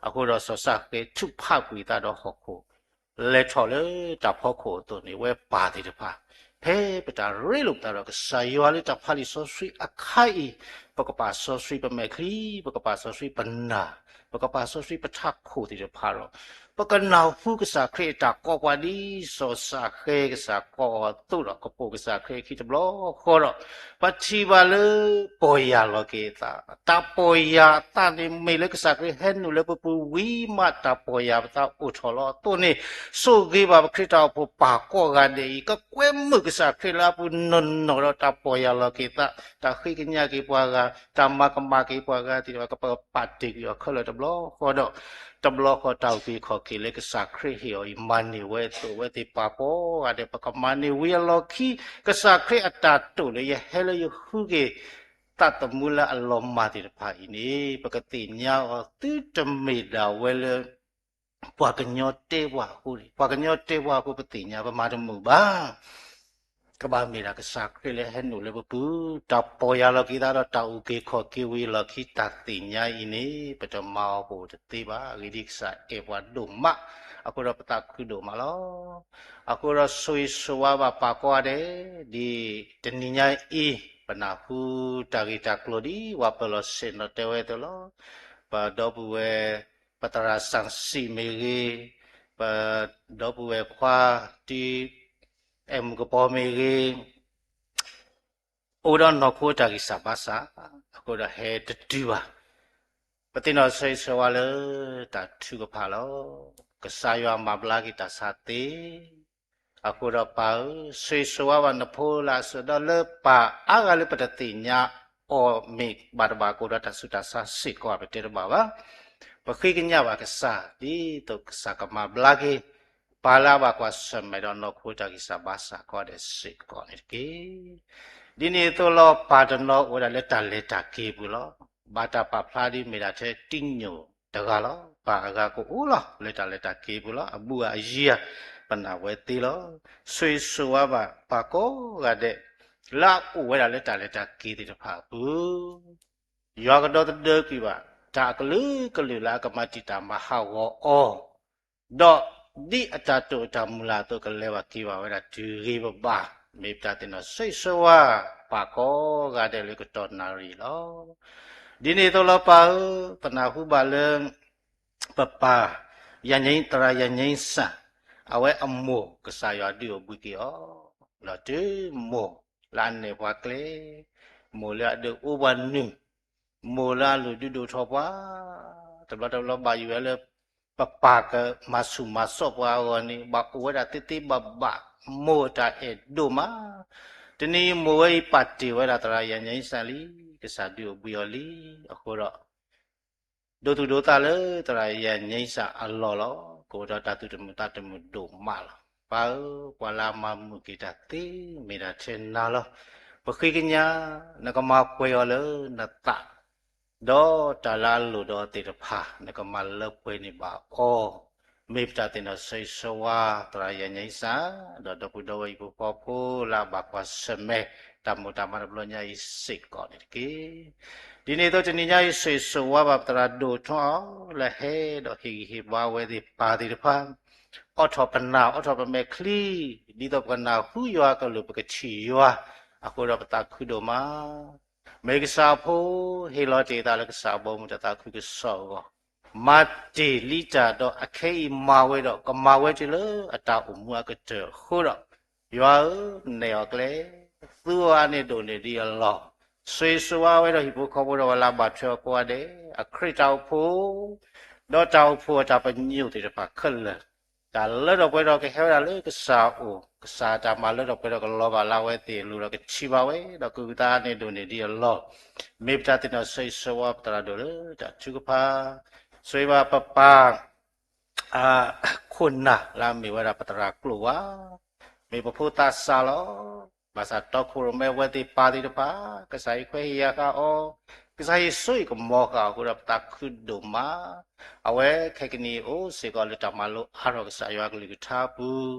အဃိဒီးစီၤၡဃဲထုးဖးကွံာ်အသးဒီးဟီၣ်ခိၣ် လဲၤထီၣ်လၢတၢ်ဖီခိၣ်အသိးန့ၣ် ဝဲပၢ်သ့ၣ်တဖၣ် ဖဲပတၢ်ရ့လိာ်ပသးဒီးကစၢ်ယွၤလၢတၢ်ဖးလံာ်စီဆှံအခါအံၤ ပကပာ်စီဆှံပမဲာ်ချံ, ပကပာ်စီဆှံပနၢ်, ပကပာ်စီဆှံပထးခိၣ်သ့ၣ်တဖၣ်ဒီး ပကနၢ်ဟူကစၢ်ခရံာ်အတၢ်ကိးပှၤဒ်စီၤၡဃဲကစၢ်ကိးအီၤအသိးဒီး ကပိာ်ကစၢ်ခရံာ်အခံတဘျီဃီဒီး ပထံၣ်ဘၣ်လၢပီၢ်ယၢ်လီၤက့ၤအသး, တၢ်ပီၢ်ယၢ်အသးန့ၣ် မ့ၢ်လၢကစၢ်ခရံာ်ဟဲနုာ်လၢပပူၤဝံၤမး တၢ်ပီၢ်ယၢ်ပသးအိၣ်ထီၣ်လီၤအသိးန့ၣ် ဆိၣ်ဂ့ၤဘၣ်ပခရံာ်တၢ်အိၣ်ဖှိၣ်ပၢ်ကိးဂၤဒဲးအံၤ ကကွဲမုာ်ကစၢ်ခရံာ်လၢအပူၤနီၢ်နီၢ်ဒီး တၢ်ပီၢ်ယၢ်လီၤက့ၤသး, တၢ်ဃ့ကညးက့ၤပှၤဂၤ, တၢ်မၤကမၣ်က့ၤပှၤဂၤသ့ၣ်တဖၣ် ကပာ်တ့ၢ်ကွံာ်အီၤခဲလၢာ်တဘျီဃီဒီး တဘျီဃီတၢ်အုၣ်က့ၤခီၣ်က့ၤလၢကစၢ်ခရံာ်ဟ့ၣ်အီၤအံၤ မၤန့ၢ်ဝဲအသိး ဝဲသ့ၣ်ပၢ်ကိးဂၤဒဲး ပကမၤန့ၢ်ဝံၤအလီၢ်ခံ ကစၢ်ခရံာ်အတၢ်တိာ်လၢယဟဲလၢယဃုက့ၤ သးသမူလၢအလီၤမၢ်သ့ၣ်တဖၣ်အံၤန့ၣ် ပကသ့ၣ်ညါအီၤ သုတမ့ၢ်ဒၣ်ဝဲလၢ ပှၤကညီတဲပှၤအဃိန့ၣ်, ပှၤကညီတဲပှၤအဃိပသ့ၣ်ညါ ပမၤတမုာ်ဘၣ်. ကဘၣ်မ့ၢ်ဒၣ်ကစၢ်ခရံာ်လၢဟဲနုာ်လၢပပူၤ, တၢ်ပီၢ်ယၢ်လီၤက့ၤသးဒီးတၢ်အုၣ်က့ၤခီၣ်က့ၤဝံၤအလီၢ်ခံ တၢ်သ့ၣ်ညါအံၤန့ၣ် ပတမၤအီၤပအိၣ်တသ့ဘၣ်. အဂ့ၢ်ဒ်အံၤ ကစၢ်အဲၣ်ပှၤဒိၣ်မး အဃိဒီးပသးခုဒိၣ်မးလီၤ. အဃိဒီးဆိၣ်ဂ့ၤဆိၣ်ဝါဘၣ်ပှၤကိးဂၤဒဲး, ဒ်တနံၤညါအံၤ ပနၢ်ဟူတၢ်ဂ့ၢ်တၢ်ကျိၤဒ်ပှၤပၢၤလီၢ်ဆ့ၣ်နီၤတဲဝဲအသိးလီၤ. ပဒီပုၢ်ဝဲၢ် ပသရၣ်စၣ်စံၣ်မ့ၢ်ဂ့ၤ, ပဒီပုၢ်ဝဲၢ်ခွါ တံအဲၣ်မုၣ်ကပီၤမ့ၢ်ဂ့ၤ, အိၣ်ဒီးနီၢ်ခိတၢ်ဂံၢ်စၢ်ဘါစၢ်, အဃိဒီးဟဲတတုၤဘၣ် ပသ့ၣ်နီၣ်ဆိၣ်ဂ့ၤဆိၣ်ဝါလၢတၢ်ထုကဖၣ်လီၤ. ကစၢ်ယွၤမၤဘျါက့ၤတၢ်ဆါသ့, အဃိဒီးပၢ်ဧၢ, ဆိၣ်ဂ့ၤဆိၣ်ဝါဘၣ်နဖိလၢအစၢၤဒီးလၢပၢ်အါဂၤလၢပတသ့ၣ်ညါအီၤ မ့ၢ်ဘၣ်တဘၣ်ကအိၣ်ဒီးတၢ်ဆူးတၢ်ဆါစ့ၢ်ကီး ပတဲတဘၣ်ဘၣ်. ပဃ့ကညးဘၣ်ကစၢ် ဒ်သိးကစၢ်ကမၤဘျါက့ၤ ပၢ်လၢအဘၣ်ကွၢ်ဆၢၣ်မဲာ်ဒီးနီၢ်ခိတၢ်ဂံၢ်စၢ်ဘါစၢ်ကိးဂၤဒဲးစ့ၢ်ကီးန့ၣ်တက့ၢ်. ဒ်န့ၣ်အသိးလီၤ ပၢ်တနီၤအိၣ်ဝဲဒၣ်လၢတၢ်လဲၤတၢ်က့ၤပူၤလီၤ. ဘၣ်တၢ်ပာ်ဖျါဒ်မ့ၢ်ဒၣ်ထဲတံညိၣ်တဂၤလီၤ. ပၢ်အဂၤကအိၣ်လီၤလၢတၢ်လဲၤတၢ်က့ၤပူၤလီၤ. အဘူးအယံၤဧါ ပနာ်ဝဲသ့လီၤ. ဆိၣ်ဂ့ၤဆိၣ်ဝါဘၣ်ပၢ်ကိးဂၤဒဲး လၢအအိၣ်ဝဲဒၣ်လၢတၢ်လဲၤတၢ်က့ၤသ့ၣ်တဖၣ်အပူၤ ယွၤကဒီသဒၢကွံာ်ဘၣ် တၢ်အကလုာ်ကလုာ်လၢအကမၤတံာ်တာ်မၤဟးဂီၤအီၤ, ဒီးဒ်အတၢ်တိာ်အတၢ်မုၢ်လၢ်အသိး ကလဲၤဘၣ်က့ၤဘၣ်ဝဲဒၣ်တုၤဂ့ၤဘၣ်ဘၣ်, မ့ၢ်ပတၢ်သ့ၣ်နီၣ်ဆိၣ်ဂ့ၤဆိၣ်ဝါ ပၢ်ကိးဂၤဒဲးလၢကတီၢ်နၣ်ရံၣ်လီၤ. ဒ်န့ၣ်အသိးလီၤပၢ်ဧၢ, ပနၢ်ဟူဘၣ်လၢ ပပၢ် ယၤ သရၣ်ယၤညါစၢ် အဝဲအမိၢ်ကစၢ်ယွၤဒုးအိၣ်ဘှံးက့ၤအီၤ, ဒီးတုၤမိၢ်လၢအနဲၣ်ပှၤကျဲ, မိၢ်လၢအဒုးအိၣ်ပှၤနုာ်, မိၢ်လၢအလုၢ်ဒုးဒိၣ်ထီၣ်ပှၤ, တဘျီတဘျီဘၣ်ယိၣ်ဝဲလၢ ပပၢ်ကမၤဆူၣ်မၤစိးပှၤအဂီၢ်န့ၣ် ဘၣ်အိၣ်ဝဲဒၣ်သ့သ့ဘၣ်ဘၣ်, မိၢ်တၢ်အဲၣ်ဒိၣ်မး, တနံၤအံၤမိၢ်ဝဲအံၤပာ်တ့ၢ်ဝဲဒၣ်သရၣ်ယၤညါစၢ်လံ, ကစၢ်ဒုးအိၣ်ဘှံးအီၤလံ, အဃိဒီး ဒိသူၣ်ဒိသးလၢသရၣ်ယၤညါစၢ်အလီၢ်လီၤ. ကအိၣ်ဒီးတၢ်သူၣ်တမုာ်သးတမုာ်ဒိၣ်မးလီၤ. ပၢ်ဧၢ, ပှၤလၢအမၤမုာ်က့ၤတၢ်သ့ မ့ၢ်ဒၣ်ထဲနၤလီၤ. ပဃ့ကညး နကမၤပှဲၤအီၤလၢနသး, ဒီးတၢ်လၢအလိၣ်ဒီးအီၤသ့ၣ်တဖၣ် နကမၤလၢပှဲၤန့ၢ်ဘၣ်အီၤ, မ့ၢ်ပတၢ်သ့ၣ်နီၣ်ဆိၣ်ဂ့ၤဆိၣ်ဝါ သရၣ်ယၤညါစၢ် ဒီးဒီပုၢ်ဒီဝဲၢ်ဟံၣ်ဖိဃီဖိလၢအဘၣ်ကွၢ်ဆၢၣ်မဲာ် တၢ်မိၣ်တၢ်မၤတဘျီညါအံၤစ့ၢ်ကီးန့ၣ်တက့ၢ်. ဒ်န့ၣ်အသိးတနံၤညါအံၤ ဆိၣ်ဂ့ၤဆိၣ်ဝါဘၣ်ပသရၣ်ဒိၣ်ထွန်းအောင် လၢဟဲဒီးဟ့ၣ်ဂံၢ်ဟ့ၣ်ဘါဝဲသ့ၣ်ပၢ်သ့ၣ်တဖၣ်, အိးထီၣ်ပနၢ် အိးထီၣ်ပမဲာ်ချံ, ဒ်သိးပကနၢ်ဟူယွၤအကလုၢ် ပကထံၣ်ယွၤ, အဃိဒီးပသးခုဒိၣ်မး. မ့ၢ်ကစၢ်အဖိ ဟ့ၣ်လီၤတ့ၢ်အသးလၢကစၢ်အဘီအမုၢ် တၢ်သးခုကစီၣ်အဂီၢ်, မၤတ့ၢ်လံတၢ်ဒီးအခဲအံၤမၤဝဲဒီး ကမၤဝဲတုၤလၢအတၢ်အိၣ်မူအကတၢၢ်အဃိဒီး, ယွၤဧၢ, နဲၣ်အီၤကျဲ, သူအီၤအါန့ၢ်ဒိၣ်န့ၢ်ဒံးအလီၢ်, ဆိၣ်ဂ့ၤဆိၣ်ဝါဝဲဒီးဟံၣ်ဖိဃီဖိဒီးပှၤလၢအဘၣ်ထွဲအီၤကိးဂၤဒဲး, အခရံာ်တၢ်အိၣ်ဖှိၣ် ဒီးတၢ်အိၣ်ဖှိၣ်အတၢ်ပညိၣ်သ့ၣ်တဖၣ်ခဲလၢာ်, တၢ်လၢထီၣ်ပှဲၤထီၣ်ကဟဲဝဲဒၣ်လၢကစၢ်အအိၣ်, ကစၢ်အတၢ်မၤလၢထီၣ်ပှဲၤထီၣ်ကလီၤဘၣ်လၢအဝဲသ့ၣ်အလိၤဒီးကထံၣ်ဘၣ်ဝဲ, ဒီးကဂုာ်သးအါန့ၢ်ဒိၣ်န့ၢ်ဒံးအလီၢ်, မ့ၢ်ပတၢ်သ့ၣ်နီၣ်ဆိၣ်ဂ့ၤဆိၣ်ဝါပသရၣ်ဒိၣ်လၢတၢ်ထုကဖၣ်, ဆိၣ်ဂ့ၤဘၣ်ပပၢ် အခိၣ်နၢ်လၢအမ့ၢ်ဝဲဒၣ်ပသရၣ်ကျိၣ်ဝါ, မ့ၢ်ပဖိသးစၢ်လီၤ. ဘၣ်ဆၣ်တီခိၣ်ရိၣ်မဲအဝဲသ့ၣ်ပၢ်သ့ၣ်တဖၣ်, ကစၢ်ယွၤခွဲးဟ့ၣ်ယာ်ဃာ်အီၤ, ကစၢ်ယွၤဆိၣ်ဂ့ၤကမီၤဃာ်အီၤအဃိဒီးပသးခုဒိၣ်မး, အဝဲခဲကနံၣ်အံၤအိၣ်စ့ၢ်ကီးလၢတၢ်မၤလိအါထီၣ်ကစၢ်ယွၤအကလုၢ်ကထါအပူ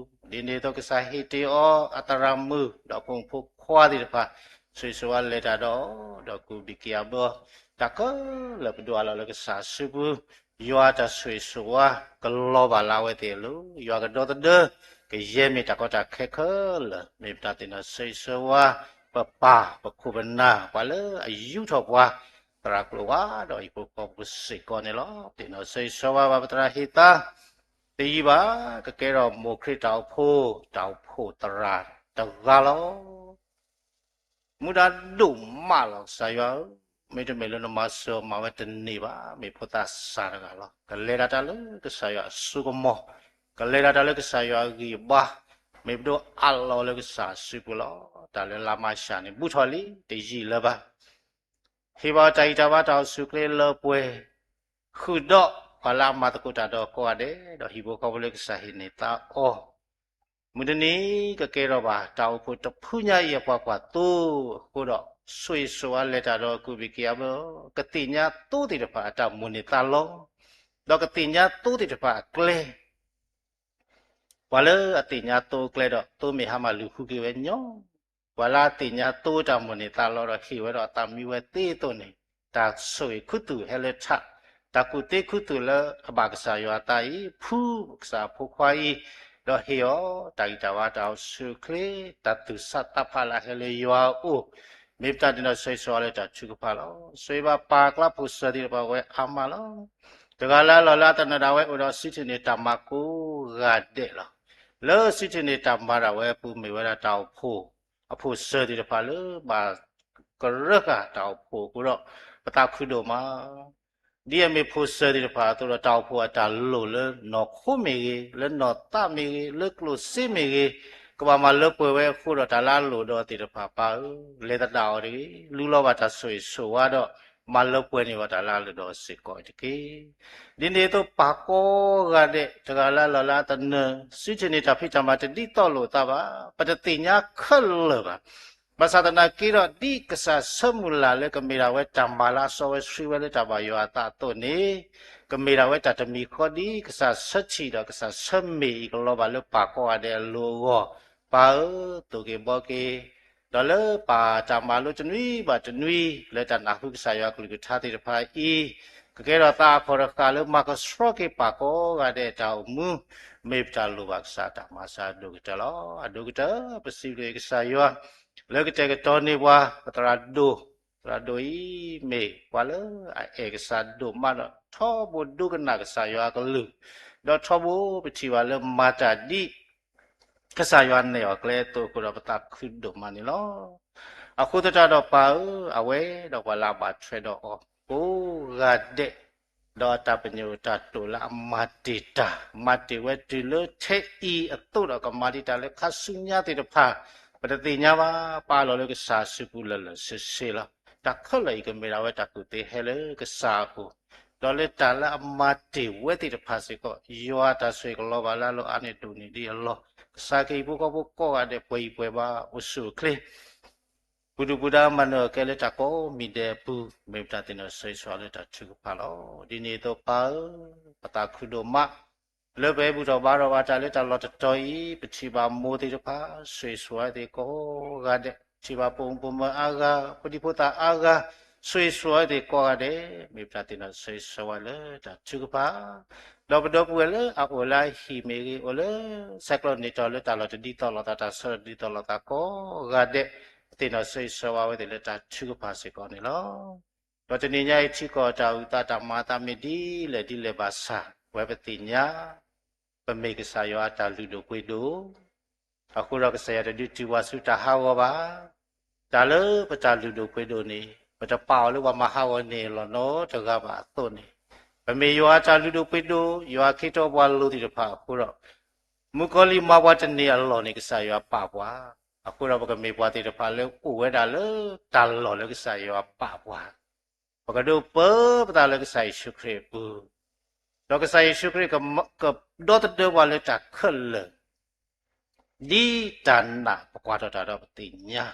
ၤ, ဒ်န့ၣ်အသိးကစၢ်ဟ့ၣ်တ့ၢ်အီၤအသရၣ်မုၣ် ဒီးဖိမုၣ်ဖိခွါသ့ၣ်တဖၣ်, ဆိၣ်ဂ့ၤဆိၣ်ဝါလဲၤတၢ်ဒီးအီၤ, ဒီးကူးဘၣ်က့ၤအဘျီ တၢ်ခဲလၢာ်ပဒိၣ်အလီၢ်လၢကစၢ်အစုပူၤ, ယွၤတၢ်ဆိၣ်ဂ့ၤဆိၣ်ဝါ ကလီၤဘၣ်လၢအဝဲသ့ၣ်အလိၤ, ယွၤကဒီသဒၢ ကယဲၢ်မ့ၢ်တၢ်ကီတၢ်ခဲခဲလၢာ်, မ့ၢ်ပတၢ်သ့ၣ်နီၣ်ဆိၣ်ဂ့ၤဆိၣ်ဝါ, ပပၢ်ပခိၣ်ပနၢ် ပှၤလၢအယူးထီၣ်ပှၤ, သရၣ်ကျိၣ်ဝါဒီးဟံၣ်ဖိဃီဖိစ့ၢ်ကီးန့ၣ်လီၤ. သ့ၣ်နီၣ်ဆိၣ်ဂ့ၤဆိၣ်ဝါဘၣ်ပသရၣ်ဟ့ၣ်သါ, တယံာ်ဘၣ်, ကကဲထီၣ်မိၢ်ခရံာ်တၢ်အိၣ်ဖှိၣ်, တၢ်အိၣ်ဖှိၣ်သရၣ်တဂၤလီၤ. မူဒါဒိၣ်မးလီၤ ကစၢ်ယွၤဧၢ, မ့တမ့ၢ်လၢနမၤစၢၤမၤဝဲတန့ၢ်ဘၣ်, မ့ၢ်ဖိသးစၢ်တဂၤလီၤ. ကလဲၤဒၣ်တၢ်လၢကစၢ်ယွၤအစိကမီၤ, ကလဲၤဒၣ်တၢ်လၢကစၢ်ယွၤအဂံၢ်အဘါ, မ့ၢ်ပဒိၣ်အလီၢ်လၢကစၢ်အစုပူၤလီၤ. တၢ်လၢလါမၢ်ၡးန့ၣ် ဘူးထီၣ်လံ တယံာ်လၢၤဘၣ်. ဟ့ၣ်ဘၣ်တၢ်ဂံၢ်တၢ်ဘါတၢ်အိၣ်ဆူၣ်အိၣ်ချ့လၢပှဲၤ, ဃုာ်ဒီးပှၤလၢအမၤသကိးတၢ်ဒီးကိးဂၤဒဲး, ဒီးဟံၣ်ဖိဃီဖိလၢကစၢ်ဟ့ၣ်န့ၢ်သါအီၤ မုၢ်တနံၤကကဲထီၣ်ဘၣ် တၢ်အိၣ်ဖှိၣ်တဖုညါအံၤအပှၤကွၢ်သိအဃိဒီး, ဆိၣ်ဂ့ၤဆိၣ်ဝါလဲၤတၢ်ဒီးကူးဘၣ်က့ၤအဘျီ, ကသ့ၣ်ညါသိသ့ၣ်တဖၣ်အတၢ်မိၣ်န့ၢ်သးလီ, ဒီးကသ့ၣ်ညါသိသ့ၣ်တဖၣ်အကျဲ ပှၤလၢအသ့ၣ်ညါသိအကျဲဒီး သိမ့ၢ်ဟါမၢ်လုၢ်ဃုက့ၤဝဲညီ, ပှၤလၢအသ့ၣ်ညါသိတၢ်မိၣ်န့ၢ်သးလီဒီးဟ့ၣ်ဝဲဒီးအသးမံဝဲသ့အသိးန့ၣ်, တၢ်ဆိၣ်ဂ့ၤခူသူၣ်ဟဲလၢထး, တၢ်ကူၣ်သ့ခူသူၣ်လၢအဘၣ်ကစၢ်ယွၤအသးအံၤ, ဖှူကစၢ်အဖိခွါအံၤ, ဒီးဟ့ၣ်အီၤတၢ်ဂံၢ်တၢ်ဘါ တၢ်အိၣ်ဆူၣ်အိၣ်ချ့, တၢ်သူၣ်ဆးသးဖးလၢအဟဲလၢယွၤအအိၣ်, မ့ၢ်ပတၢ်သ့ၣ်နီၣ်ဆိၣ်ဂ့ၤဆိၣ်ဝါလၢတၢ်ထုကဖၣ်လီၤ. ဆိၣ်ဂ့ၤဘၣ်ပၢ်ကျါ ဖိၣ်စၢၤသ့ၣ်တဖၣ်ဝဲအါမးလီၤ. တဂၤလၢ်လီၢ်လၢအသနၢၣ်ဒၣ်ဝဲ အိၣ်ဒီးစံးထီၣ်န့ၢ်တၢ်မၤကိးဂၤဒဲးလီၤ. လၢစံးထီၣ်န့ၢ်တၢ်မၤဒၣ်ဝဲအပူၤ မ့ၢ်ဝဲဒၣ်တၢ်အိၣ်ဖှိၣ်အဖိၣ်စၢၤသ့ၣ်တဖၣ်လၢဘၣ်ကရၢဃာ်တၢ်အိၣ်ဖှိၣ်အဃိဒီး ပသးခုဒိၣ်မး ဒ်အမ့ၢ်ဖိၣ်စၢၤသ့ၣ်တဖၣ်အသိးဒီး တၢ်အိၣ်ဖှိၣ်အတၢ်လိၣ်လၢနီၢ်ခိမ့ၢ်ဂ့ၤ, လၢနီၢ်သးမ့ၢ်ဂ့ၤ, လၢကျိၣ်စ့မ့ၢ်ဂ့ၤ, ကဘၣ်မၤလၢပှဲၤဝဲအဃိဒီး တၢ်လၢအလိၣ်ဒီးသ့ၣ်တဖၣ် ပၢ်ဧၢ, လဲၤသဒၣ်အီၤတဂ့ၤ, လူလီၤဘၣ်တၢ်ဆိၣ်ဂ့ၤဆိၣ်ဝါဒီး မၤလၢပှဲၤန့ၢ်ဘၣ်တၢ်လၢအလိၣ်ဒီးစ့ၢ်ကီးတက့ၢ်. ဒ်န့ၣ်အသိးပၢ်ကိးဂၤဒဲး တဂၤလၢ်လီၢ်လၢအသနၢၣ် စံးထီၣ်န့ၢ်တၢ်ဖံးတၢ်မၤတဒ်သိးလိာ်အသးဘၣ်, ပတသ့ၣ်ညါခဲလၢာ်ဘၣ်. ဘၣ်ဆၣ်သနာ်က့ဒီး ဒ်ကစၢ်ဆၢမုၢ်လၢ်လၢကမ့ၢ်ဒၣ်ဝဲတၢ်မၤလၢအစီဝဲဆှံဝဲလၢတၢ်ဘၣ်ယွၤအသးအသိးန့ၣ်, ကမ့ၢ်ဒၣ်ဝဲတၢ်တမံၤဃီဒ်ကစၢ်ဆၢထံၣ်ဒီးကစၢ်ဆၢမ့ၢ်အံၤကလီၤဘၣ်လၢပၢ်ကိးဂၤဒဲးအလိၤအဂီၢ်, ပၢ်ဧၢ, သိၣ်က့ၤဘှီက့ၤ ဒီးလၢပတၢ်မၤလိတနွံဘၣ်တနွံ လၢတၢ်နၢ်ဟူကစၢ်ယွၤအကလုၢ်ကထါသ့ၣ်တဖၣ်အံၤ, ကကဲထီၣ်သးအခီၣ်တဃာ်လၢမၤကဆှီက့ၤပၢ်ကိးဂၤဒဲးအတၢ်အိၣ်မူ, မ့ၢ်ပတၢ်လိၣ်ဘၣ်ကစၢ်တၢ်မၤစၢၤအဒိၣ်ကတၢၢ်လီၤ. အဒိၣ်ကတၢၢ် ပစံးဘျုးကစၢ်ယွၤ လၢကတဲာ်ကတီၤန့ၢ်ပှၤ ပသရၣ်ဒိၣ်, သရၣ်ဒိၣ်အံၤ မ့ၢ်ပှၤလၢအအဲၣ်ကစၢ်ဒိၣ်မးဒီး ထီဘိဒိကနၣ်ကစၢ်ယွၤအကလုၢ်, ဒီးထီဘိပထံၣ်ဘၣ်လၢမၤတၢ်ဒ် ကစၢ်ယွၤနဲၣ်အီၤကျဲအသိးအဃိဒီး ပသးခုဒိၣ်မးန့ၣ်လီၤ. အဃိသတးဒီးပၢ်ဧၢ, အဝဲဒီးပှၤလၢအဘၣ်ထွဲဒီးအီၤကိးဂၤဒဲး, ဒီးအတၢ်ပညိၣ်အတၢ်တိာ်လၢအမၤတ့ၢ်တၢ်, မၤတ့ၢ်ဝဲတုၤလၢထဲအံၤအသိးဒီး ကမၤဒံးတၢ်လၢခါဆူညါသ့ၣ်တဖၣ်, ပတသ့ၣ်ညါဘၣ်, ပာ်လီၤလၢကစၢ်အစုပူၤလၢာ်လၢာ်ဆ့ဆ့လီၤ. တၢ်ခဲလၢာ်အံၤကမ့ၢ်ဒၣ်ဝဲတၢ်ကူၣ်သ့ဟဲလၢကစၢ်အအိၣ်, ဒီးလၢတၢ်လၢအမၤတ့ၢ်ဝဲသ့ၣ်တဖၣ်စ့ၢ်ကီး ယွၤအတၢ်ဆိၣ်ဂ့ၤကလီၤဘၣ်လၢအလီၢ်အါန့ၢ်ဒိၣ်န့ၢ်ဒံးအလီၢ်, ကစၢ်ကဟ့ၣ်ဖိဃီဖိကိးဂၤဒဲး ပှဲၤအံၤပှဲၤဘါ အိၣ်ဆူၣ်အိၣ်ချ့ ပူၤဒုၣ်ပူၤဒါ မၤနၢၤအီၤကဲလၢတၢ်ကိးမံၤဒဲးအပူၤ, မ့ၢ်ပတၢ်သ့ၣ်နီၣ်ဆိၣ်ဂ့ၤဆိၣ်ဝါလၢတၢ်ထုကဖၣ်လီၤ. ဒ်န့ၣ်အသိးပၢ်ဧၢ, ပသးခုဒိၣ်မး လၢပအဲၣ်ဘူၣ်ထီၣ်ဘါထီၣ်ဘၣ်တၢ်လၢတၢ်လီၢ်တတီၤအံၤ, ပထံၣ်ဘၣ်မိၢ်သ့ၣ်တဖၣ် ဆိၣ်ဂ့ၤဆိၣ်ဝါသ့ၣ်ကိးဂၤဒဲး, ထံၣ်ဘၣ်ပိာ်မုၣ်ပိာ်မၢၤအါဂၤ, ဖိဒံဖိသၣ်အါဂၤ, ဆိၣ်ဂ့ၤဆိၣ်ဝါသ့ၣ်ကိးဂၤဒဲး, မ့ၢ်ပတၢ်သ့ၣ်နီၣ်ဆိၣ်ဂ့ၤဆိၣ်ဝါလၢတၢ်ထုကဖၣ် ဒီးပဒီပုၢ်ဝဲၢ်လၢအအိၣ်လၢအဟံၣ်မ့ၢ်ဂ့ၤ, အိၣ်လၢဆဲးကျိးန့ၢ်တီၢ်လၢတၢ်လီၢ်တဒ်သိးလိာ်သး, တၢ်ဆၢလီၤတဒ်သိးလိာ်သးကိးဂၤဒဲး, ပသ့ၣ်နီၣ်ဆိၣ်ဂ့ၤဆိၣ်ဝါဝဲသ့ၣ်လၢတၢ်ထုကဖၣ်စ့ၢ်ကီးန့ၣ်လီၤ. ဒီးတနံၤညါအံၤ ထံကီၢ်တၢ်အုၣ်သးတၢ်မၤအသးမ့ၢ်ဒ်လဲၣ်ဒ်လဲၣ်ဘၣ်ဆၣ်, ပဝဲပသ့ၣ်ညါ ပမ့ၢ်ကစၢ်ယွၤအတၢ်လုၢ်ဒိၣ်ပှ့ၤဒိၣ်, အဃိဒီးကစၢ်ယွၤတဒုးတုၤပှၤဆူတၢ်ဟးဂီၤဘၣ်. တၢ်လၢပတၢ်လုၢ်ဒိၣ်ပှ့ၤဒိၣ်န့ၣ် ပတပာ်အီၤလၢပှၤမၤဟးဂီၤန့ၢ်အလီၢ်နီတဂၤဘၣ်အသိးန့ၣ်, ပမ့ၢ်ယွၤအတၢ်လုၢ်ဒိၣ်ပှ့ၤဒိၣ်, ယွၤခ့ထီၣ်ပှၤလိၤသ့ၣ်တဖၣ်အဃိဒီး, မုၣ်ကီၤလံၢ်မၤပှၤတန့ၢ်အလီၢ်န့ၣ် ကစၢ်ယွၤပာ်ပှၤ, အဃိဒီးပကမ့ၢ်ပှၤသ့ၣ်တဖၣ်လၢအိၣ်ဝဲဒၣ်လၢတၢ်လီၢ်လၢကစၢ်ယွၤပာ်ပှၤ, ပကဒိးပၢပသးလၢကစၢ်ယ့ၣ်ၡူးခရံာ်အပူၤ, ဒီးကစၢ်ယ့ၣ်ၡူးခရံာ်ကဒီသဒၢပှၤလၢတၢ်ခဲလၢာ် ဒ်တၢ်နာ်ပကွၢ်ထီၣ်တၢ်ဒီးပသ့ၣ်ညါ,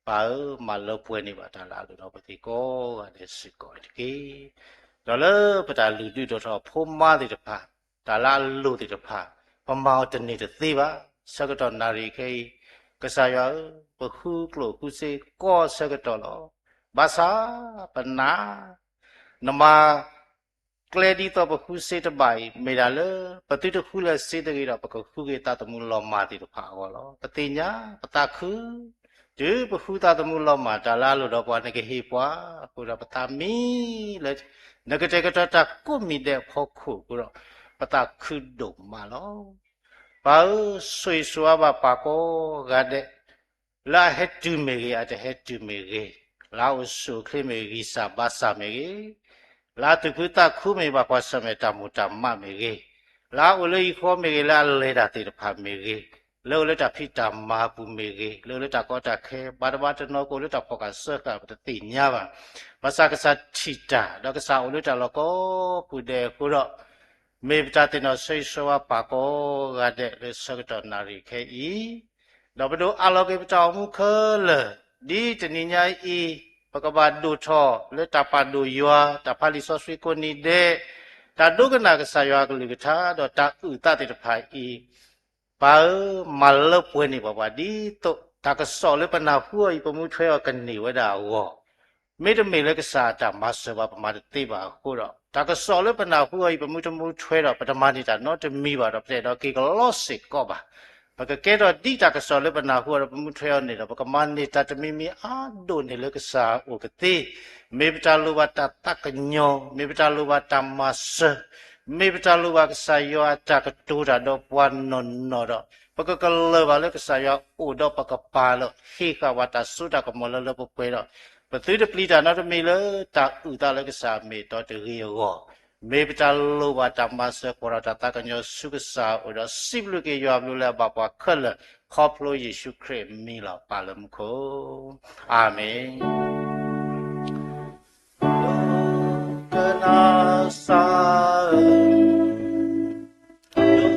ပၢ်ဧၢ, မၤလၢပှဲၤန့ၢ်ဘၣ်တၢ်လၢအလိၣ်ဒီးပသ့ၣ်ကိးဂၤဒဲးစ့ၢ်ကီးတက့ၢ်. ဒီးလၢပတၢ်လုၢ်ဒုးဒိၣ်ထီၣ်အဖိမါသ့ၣ်တဖၣ်, တၢ်လၢအလိၣ်သ့ၣ်တဖၣ်, ပမၤအီၤတန့ၢ်တသ့ဘၣ်. ဆၢကတီၢ်နၣ်ရံၣ်ခဲအံၤ, ကစၢ်ယွၤဧၢ, ပဃုကျိၣ်ဃုစ့ကိးဆၢကတီၢ်လီၤ. ဘၣ်ဆၣ်ပနာ် နမၤ ကျဲဒ်သိးပဃုစ့တဘၣ်အံၤ မ့ၢ်ဒၣ်လၢ ပသုတဃုလၢၤစ့တဂ့ၤဒီး ပကဃုက့ၤသးသမူလီၤမၢ်သ့ၣ်တဖၣ်အဂီၢ်လီၤ. ပသ့ၣ်ညါ ပသးခု, တုၤပဃုသးသမူလီၤမၢ် တၢ်လၢအလိၣ်ဒီးပှၤနကဟ့ၣ်ပှၤ, အဃိဒီးပသးမံလၢ နကတဲာ်ကတီၤတၢ်ကိးမံၤဒဲးအဖီခိၣ်အဃိဒီး ပသးခုဒိၣ်မးလီၤ. ပၢ်ဧၢ, ဆိၣ်ဂ့ၤဆိၣ်ဝါဘၣ်ပၢ်ကိးဂၤဒဲး လၢအဟဲတုၤမ့ၢ်ဂ့ၤ, အတဟဲတုၤမ့ၢ်ဂ့ၤ, လၢအအိၣ်ဆူၣ်အိၣ်ချ့မ့ၢ်ဂ့ၤ, ဂံၢ်စၢ်ဘါစၢ်မ့ၢ်ဂ့ၤ, လၢအသူၣ်ခုသးခုမ့ၢ်ဂ့ၤ, ဘၣ်ကွၢ်ဆၢၣ်မဲာ်တၢ်မိၢ်တၢ်မးမ့ၢ်ဂ့ၤ, လၢအအိၣ်လၢဟံၣ်ဃီမ့ၢ်ဂ့ၤ, လၢအလဲၤတၢ်သ့ၣ်တဖၣ်မ့ၢ်ဂ့ၤ, လၢအိၣ်လၢတၢ်ဖံးတၢ်မၤအပူၤမ့ၢ်ဂ့ၤ, လၢအိၣ်လၢတၢ်ကီတၢ်ခဲ ဘၣ်တဘၣ်တနီၤကအိၣ်လၢတၢ်ဖီၣ်ဃာ်စၢဃာ် ပတသ့ၣ်ညါဘၣ်. ဘၣ်ဆၣ်ကစၢ်ထံၣ်တၢ် ဒီးကစၢ်အိၣ်လၢတၢ်လီၢ်ကိးပူၤဒဲးအဃိဒီး မ့ၢ်ပတၢ်သ့ၣ်နီၣ်ဆိၣ်ဂ့ၤဆိၣ်ဝါပၢ်ကိးဂၤဒဲးလၢဆၢကတီၢ်နၣ်ရံၣ်ခဲအံၤ, ဒီးပဒိးအးလီၤက့ၤပတၢ်အိၣ်မူခဲလၢာ်, ဒ်တနံၤညါအံၤ, ပကဘၣ်ဒိၣ်ထီၣ်လၢတၢ်ပာ်ဒိၣ်ယွၤ, တၢ်ဖးလံာ်စီဆှံကိးနံၤဒဲး, တၢ်ဒိကနၣ်ကစၢ်ယွၤအကလုၢ်ကထါ ဒီးတၢ်အုၣ်သးသ့ၣ်တဖၣ်အံၤ, ပၢ်ဧၢ, မၤလၢပှဲၤန့ၢ်ပှၤပှၤဒ်သိး တၢ်ကစီၣ်လၢပနၢ်ဟူအီၤအံၤ ပမူထွဲအီၤကန့ၢ်ဝဲဒၣ်အဂီၢ် မ့တမ့ၢ်လၢကစၢ်အတၢ်မၤစၢၤဘၣ် ပမၤတသ့ဘၣ်အဃိဒီး တၢ်ကစီၣ်လၢပနၢ်ဟူအီၤအံၤ ပမုၢ်တမုၢ်ထွဲဒီး ပတမၤန့ၢ်တၢ်နီတမံၤဘၣ်ဒီး ပတအဲၣ်ဒိးက့ၤကလီစ့ၢ်ကီးဘၣ်. ပကကဲထီၣ်ဒ်တၢ်ကစီၣ်လၢပနၢ်ဟူအီၤဒီး ပမုၢ်ထွဲအီၤန့ၣ်ဒီး ပကမၤန့ၢ်တၢ်တမံၤမံၤအါဒိၣ်န့ၢ်လၢကစၢ်အအိၣ်ကသ့. မ့ၢ်ပတၢ်လိၣ်ဘၣ်တၢ်သးကညီၤ, မ့ၢ်ပတၢ်လိၣ်ဘၣ်တၢ်မၤစၢၤ, မ့ၢ်ပတၢ်လိၣ်ဘၣ်ကစၢ်ယွၤအတၢ်ကတိၤတၢ်ဒီးပှၤနီၢ်နီၢ်ဒီး ပကကလၢၤဘၣ်လၢကစၢ်ယွၤအိၣ်ဒီးပကပၤလီၤ. ဟ့ၣ်ဃာ်ဝဲတၢ်စိတၢ်ကမီၤလၢလၢပှဲၤပှဲၤဒီး ပသုတပျံၤတၢ်နီတမံၤလၢတၢ်အုၣ်သးလၢကစၢ်အမ့ၢ်အတီတဂ့ၤအဂီၢ်, မ့ၢ်ပတၢ်လိၣ်ဘၣ်တၢ်မၤစၢၤ ကွၢ်ထီၣ်တၢ်သးကညီၤဆူကစၢ်အအိၣ်ဒီး စံးဘျုးက့ၤယွၤအဘျုးလၢအဘၣ်ပှၤခဲလၢာ် ခီဖျိယ့ၣ်ၡူးခရံာ်အမံၤလီၤ. ပၢ်လၢမူခိၣ်, အၤမ့ၣ်. ကနၣ်စၢ်ဧၢ,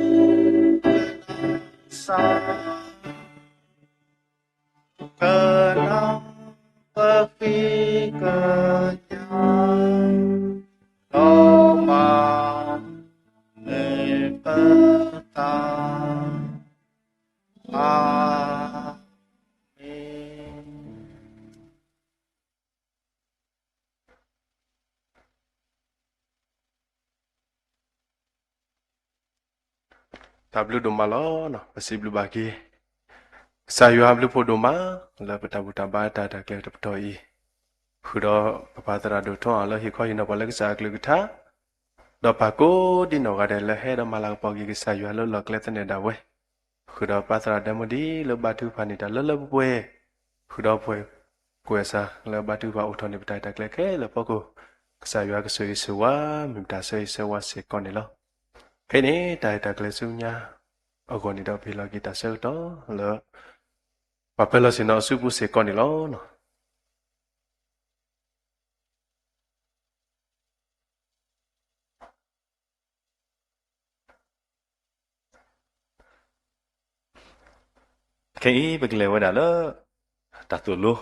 ကနၣ်စၢ်, ကနၣ်ပဃံကညး, ဒီးမၤန့ၢ်ပသး, အၤမ့ၣ်. တၢ်ဘျုးဒိၣ်မးလီၤ. ပစံးဘျုးဘၣ်က့ၤ ကစၢ်ယွၤအဘျုးဖှိၣ်ဒိၣ်မး လၢပတၢ်ဘူၣ်တၢ်ဘါတၢ်တၢ်ကျဲၤတပတီၢ်အံၤ, ဃုာ်ဒီးပပၢ်သရၣ်ဒိၣ်ထီအီၤလၢဟ့ၣ်ခီဟ့ၣ်နီၤပှၤလၢကစၢ်အကလုၢ်ကထါ, ဒီးပၢ်ကိးဒံနီၢ်ဂၤဒဲးလၢဟဲဒီးမၤလၤကပီၤက့ၤကစၢ်ယွၤလၢလီၢ်ကျဲသနၢၣ်ဒၣ်ဝဲ, ဃုာ်ဒီးပၢ်သရၣ်ဒဲမုၢ်ဒံလၢဘါထုကဖၣ်န့ၢ်တၢ်လၢလၢပှဲၤပှဲၤ, ဃုာ်ဒီးပှၤကွဲးစၢ်လၢဘါထုကဖၣ်အိၣ်ထီၣ်န့ၢ်ပတၢ်တၢ်ကျဲၤခဲလၢာ်အဖီခိၣ်, ကစၢ်ယွၤကဆိၣ်ဂ့ၤဆိၣ်ဝါ မ့ၢ်ပတၢ်ဆၢဂ့ၤဆၢဝါစ့ၢ်ကီးန့ၣ်လီၤ. ဖဲန့ၣ် တၢ်အဲၣ်တၢ်ကျဲၤဆူညါအဂီၢ်န့ၣ်ဒီး ပဟ့ၣ်လီၤက့ၤတၢ်ဆၢကတီၢ်လၢ ပှၤပၢၤလီၢ်ဆ့ၣ်နီၤအစုပူၤစ့ၢ်ကီးန့ၣ်လီၤ. ခဲအံၤပကလဲၤဝဲဒၣ်လၢ တၢ်သိၣ်လိ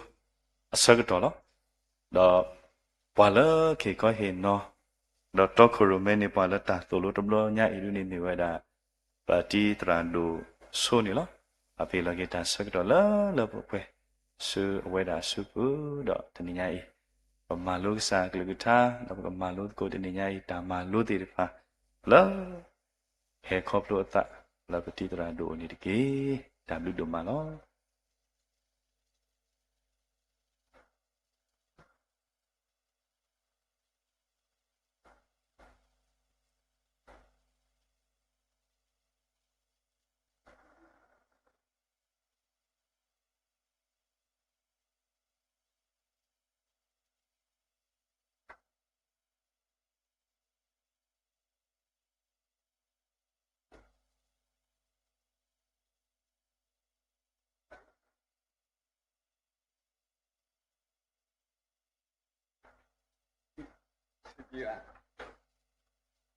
အဆၢကတီၢ်လီၤ. ဒီးပှၤလၢကဟ့ၣ်ခီဟ့ၣ်နီၤ ဒီးတီခိၣ်ရိၣ်မဲန့ၢ်ပှၤလၢတၢ်သိၣ်လိတဘျီညါအံၤဒ်န့ၣ်မ့ၢ်ဝဲဒၣ် ပတံၤသရၣ်ဒိၣ်ဆိန့ၣ်လီၤ. အပဟ့ၣ်လီၤက့ၤတၢ်ဆၢကတီၢ်လၢလၢပှဲၤပှဲၤ ဆူအဝဲဒၣ်အစုပူၤ ဒီးတနံၤညါအံၤ ပမၤလိကစၢ်အကလုၢ်ကထါ ဒီးပကမၤလိသကိးတနံၤညါအံၤ တၢ်မၤလိသ့ၣ်တဖၣ်လၢ ဟဲခီဖျိအသးလၢပတံၤသရၣ်ဒိၣ်အအိၣ်န့ၣ်တက့ၢ်. တၢ်ဘျုးဒိၣ်မးလီၤ.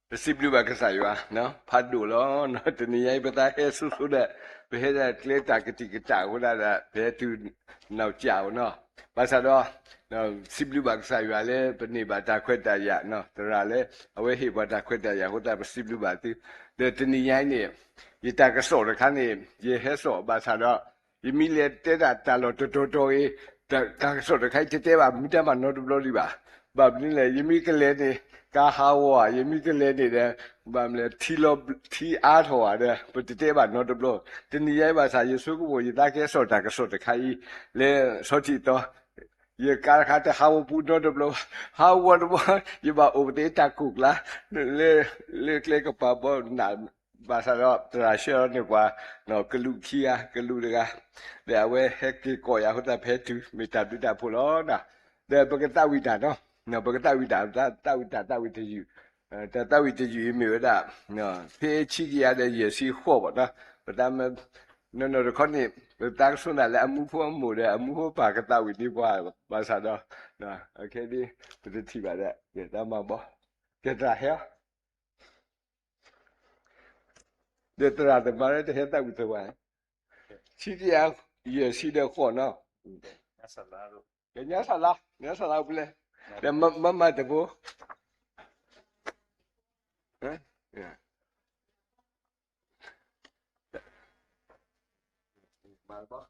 ပစံးဘျုးဘၣ်ကစၢ်ယွၤ ဖးဒိၣ်လီၤ. တနံၤညါအံၤ ပသးဟဲဆိဆိဒီး ပဟဲဒၣ်ကျဲတၢ်ကတံာ်ကတာ်အဃိသတးဒီး ပဟဲတုၤနီၢ်ကၠးအီၤနီၤ. ဘၣ်ဆၣ်ဒီး စံးဘျုးဘၣ်ကစၢ်ယွၤလၢ ပန့ၢ်ဘၣ်တၢ်ခွဲးတၢ်ယာ် သရၣ်လၢ အဝဲဟ့ၣ်ပှၤတၢ်ခွဲးတၢ်ယာ်အဃိသတး ပစံးဘျုးဘၣ်သု. ဒီးတနံၤညါအံၤန့ၣ် ယတၢ်ကစီၣ်တခါန့ၣ် ယဟဲစိာ်ဘၣ်ဆၣ်ဒီး ယမ့ၢ်လဲၤတဲဒၣ်တၢ်လီၢ်တတီၤတီၤအံၤ တၢ်ကစီၣ်တခါအံၤ တတဲဘၣ်မူတၢ်မၤနီတဘျီဒံးဘၣ်. ဘၣ်မနုၤလဲၣ် ယမ့ၢ်ကလဲၤန့ၣ် ကါဟးဂီၤဧါ, ယမ့ၢ်ကလဲၤန့ၣ်ဒီး ဘၣ်မနုၤလဲၣ် ထံလီၤထံအါထီၣ်ဧါဒီး ပတတဲဘၣ်နီတဘျီ. တနံၤညါအံၤဘၣ်ဆၣ် ယဆိကမိၣ် ယသးကဲစိာ်တၢ်ကစီၣ်တခါအံၤ လၢဆီထံးသီ ယကါတခါတဟးဂီၤပူၤနီတဘျီ, ဟးဂီၤတဘျီ ယဘၣ်အိၣ်ပသ့တၢ်ကိၢ်ကျါ လၢကျဲကပၤဘီနး ဘၣ်ဆၣ်ဒီး သရၣ်ဆှၢလီၤန့ၢ်ပှၤ ကလူးခံဂၤ ကလူးတဂၤ ဒီးအဝဲဟဲက့ၤကိးယၤအဃိသတး ပဟဲတုၤ မ့ၢ်တၢ်ဘျုးတၢ်ဖှိၣ်လီၤ. ဒီးပကသးဝံၣ်တၢ်နီၤ, ပကသးဝံၣ်တၢ် သးဝံၣ်တၢ် သးဝံၣ်တယုၢ်, တၢ်သးဝံၣ်တယုၢ်အံၤမ့ၢ်ဝဲဒၣ် ဖဲဆံကယၤဒီးယဲၢ်ဆံဃိးဘၣ်နီၤ, ပသးမ့ၢ် နီၢ်နီၢ်တခီန့ၣ် ပသးကဆိၣ်နၤလၢအမူဖိအမိၢ်ဒီး အမူဖိပၢ်ကသးဝံၣ်န့ၢ်ပှၤ ဘၣ်ဆၣ်ဒီး ခဲဒ် ပတထံၣ်ဘၣ်ဒီး ကဲတၢ်မၤဘီ ကဲတၢ်ဟဲ ဒီးသရၣ်သမါလၢတဟဲသးဝံၣ်သဝဲ ဆံကယၤယဲၢ်ဆံဒီးဃိးနီၤ, ကညါစၢ်လါ ညါစၢ်လါပူၤလဲၣ်, ဒီးမၤမၤတဘိ မၤဘီ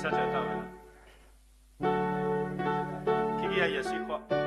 ဆၢထၢၣ်တၢ်ဝဲ, ခံကယၤယဲၢ်ဆံဃိး.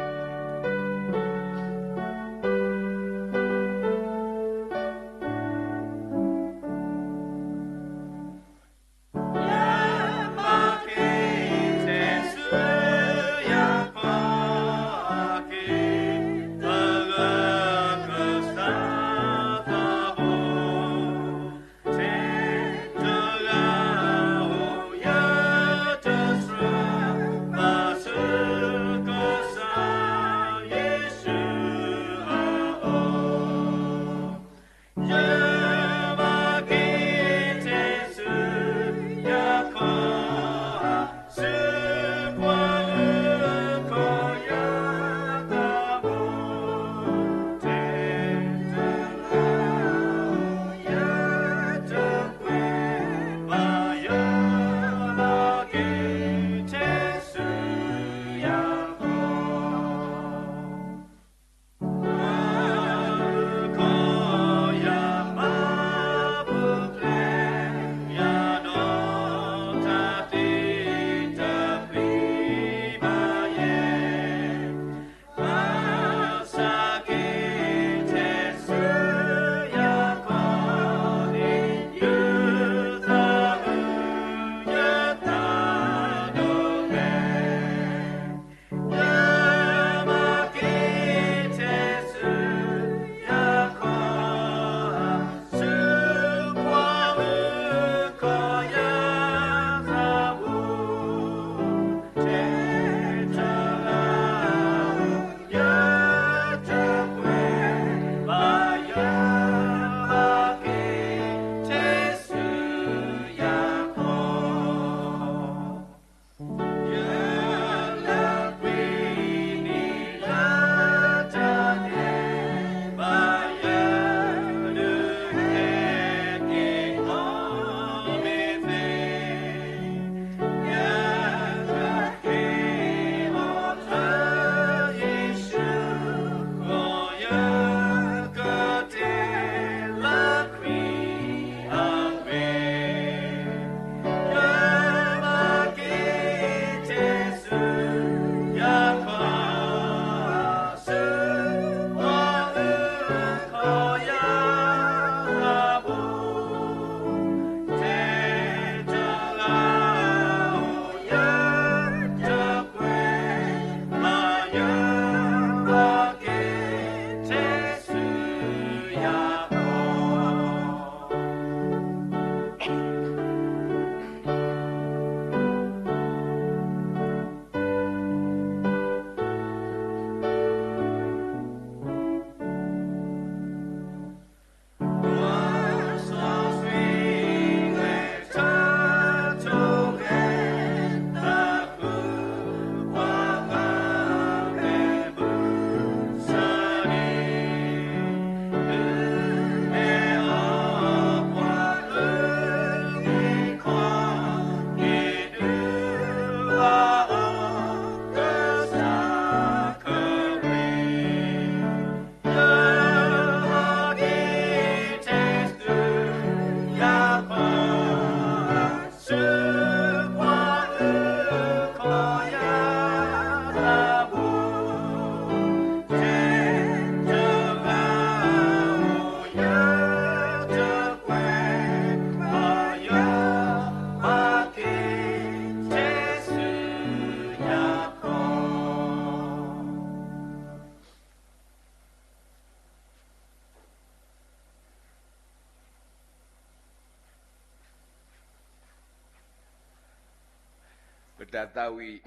ပတၢ်သးဝံၣ်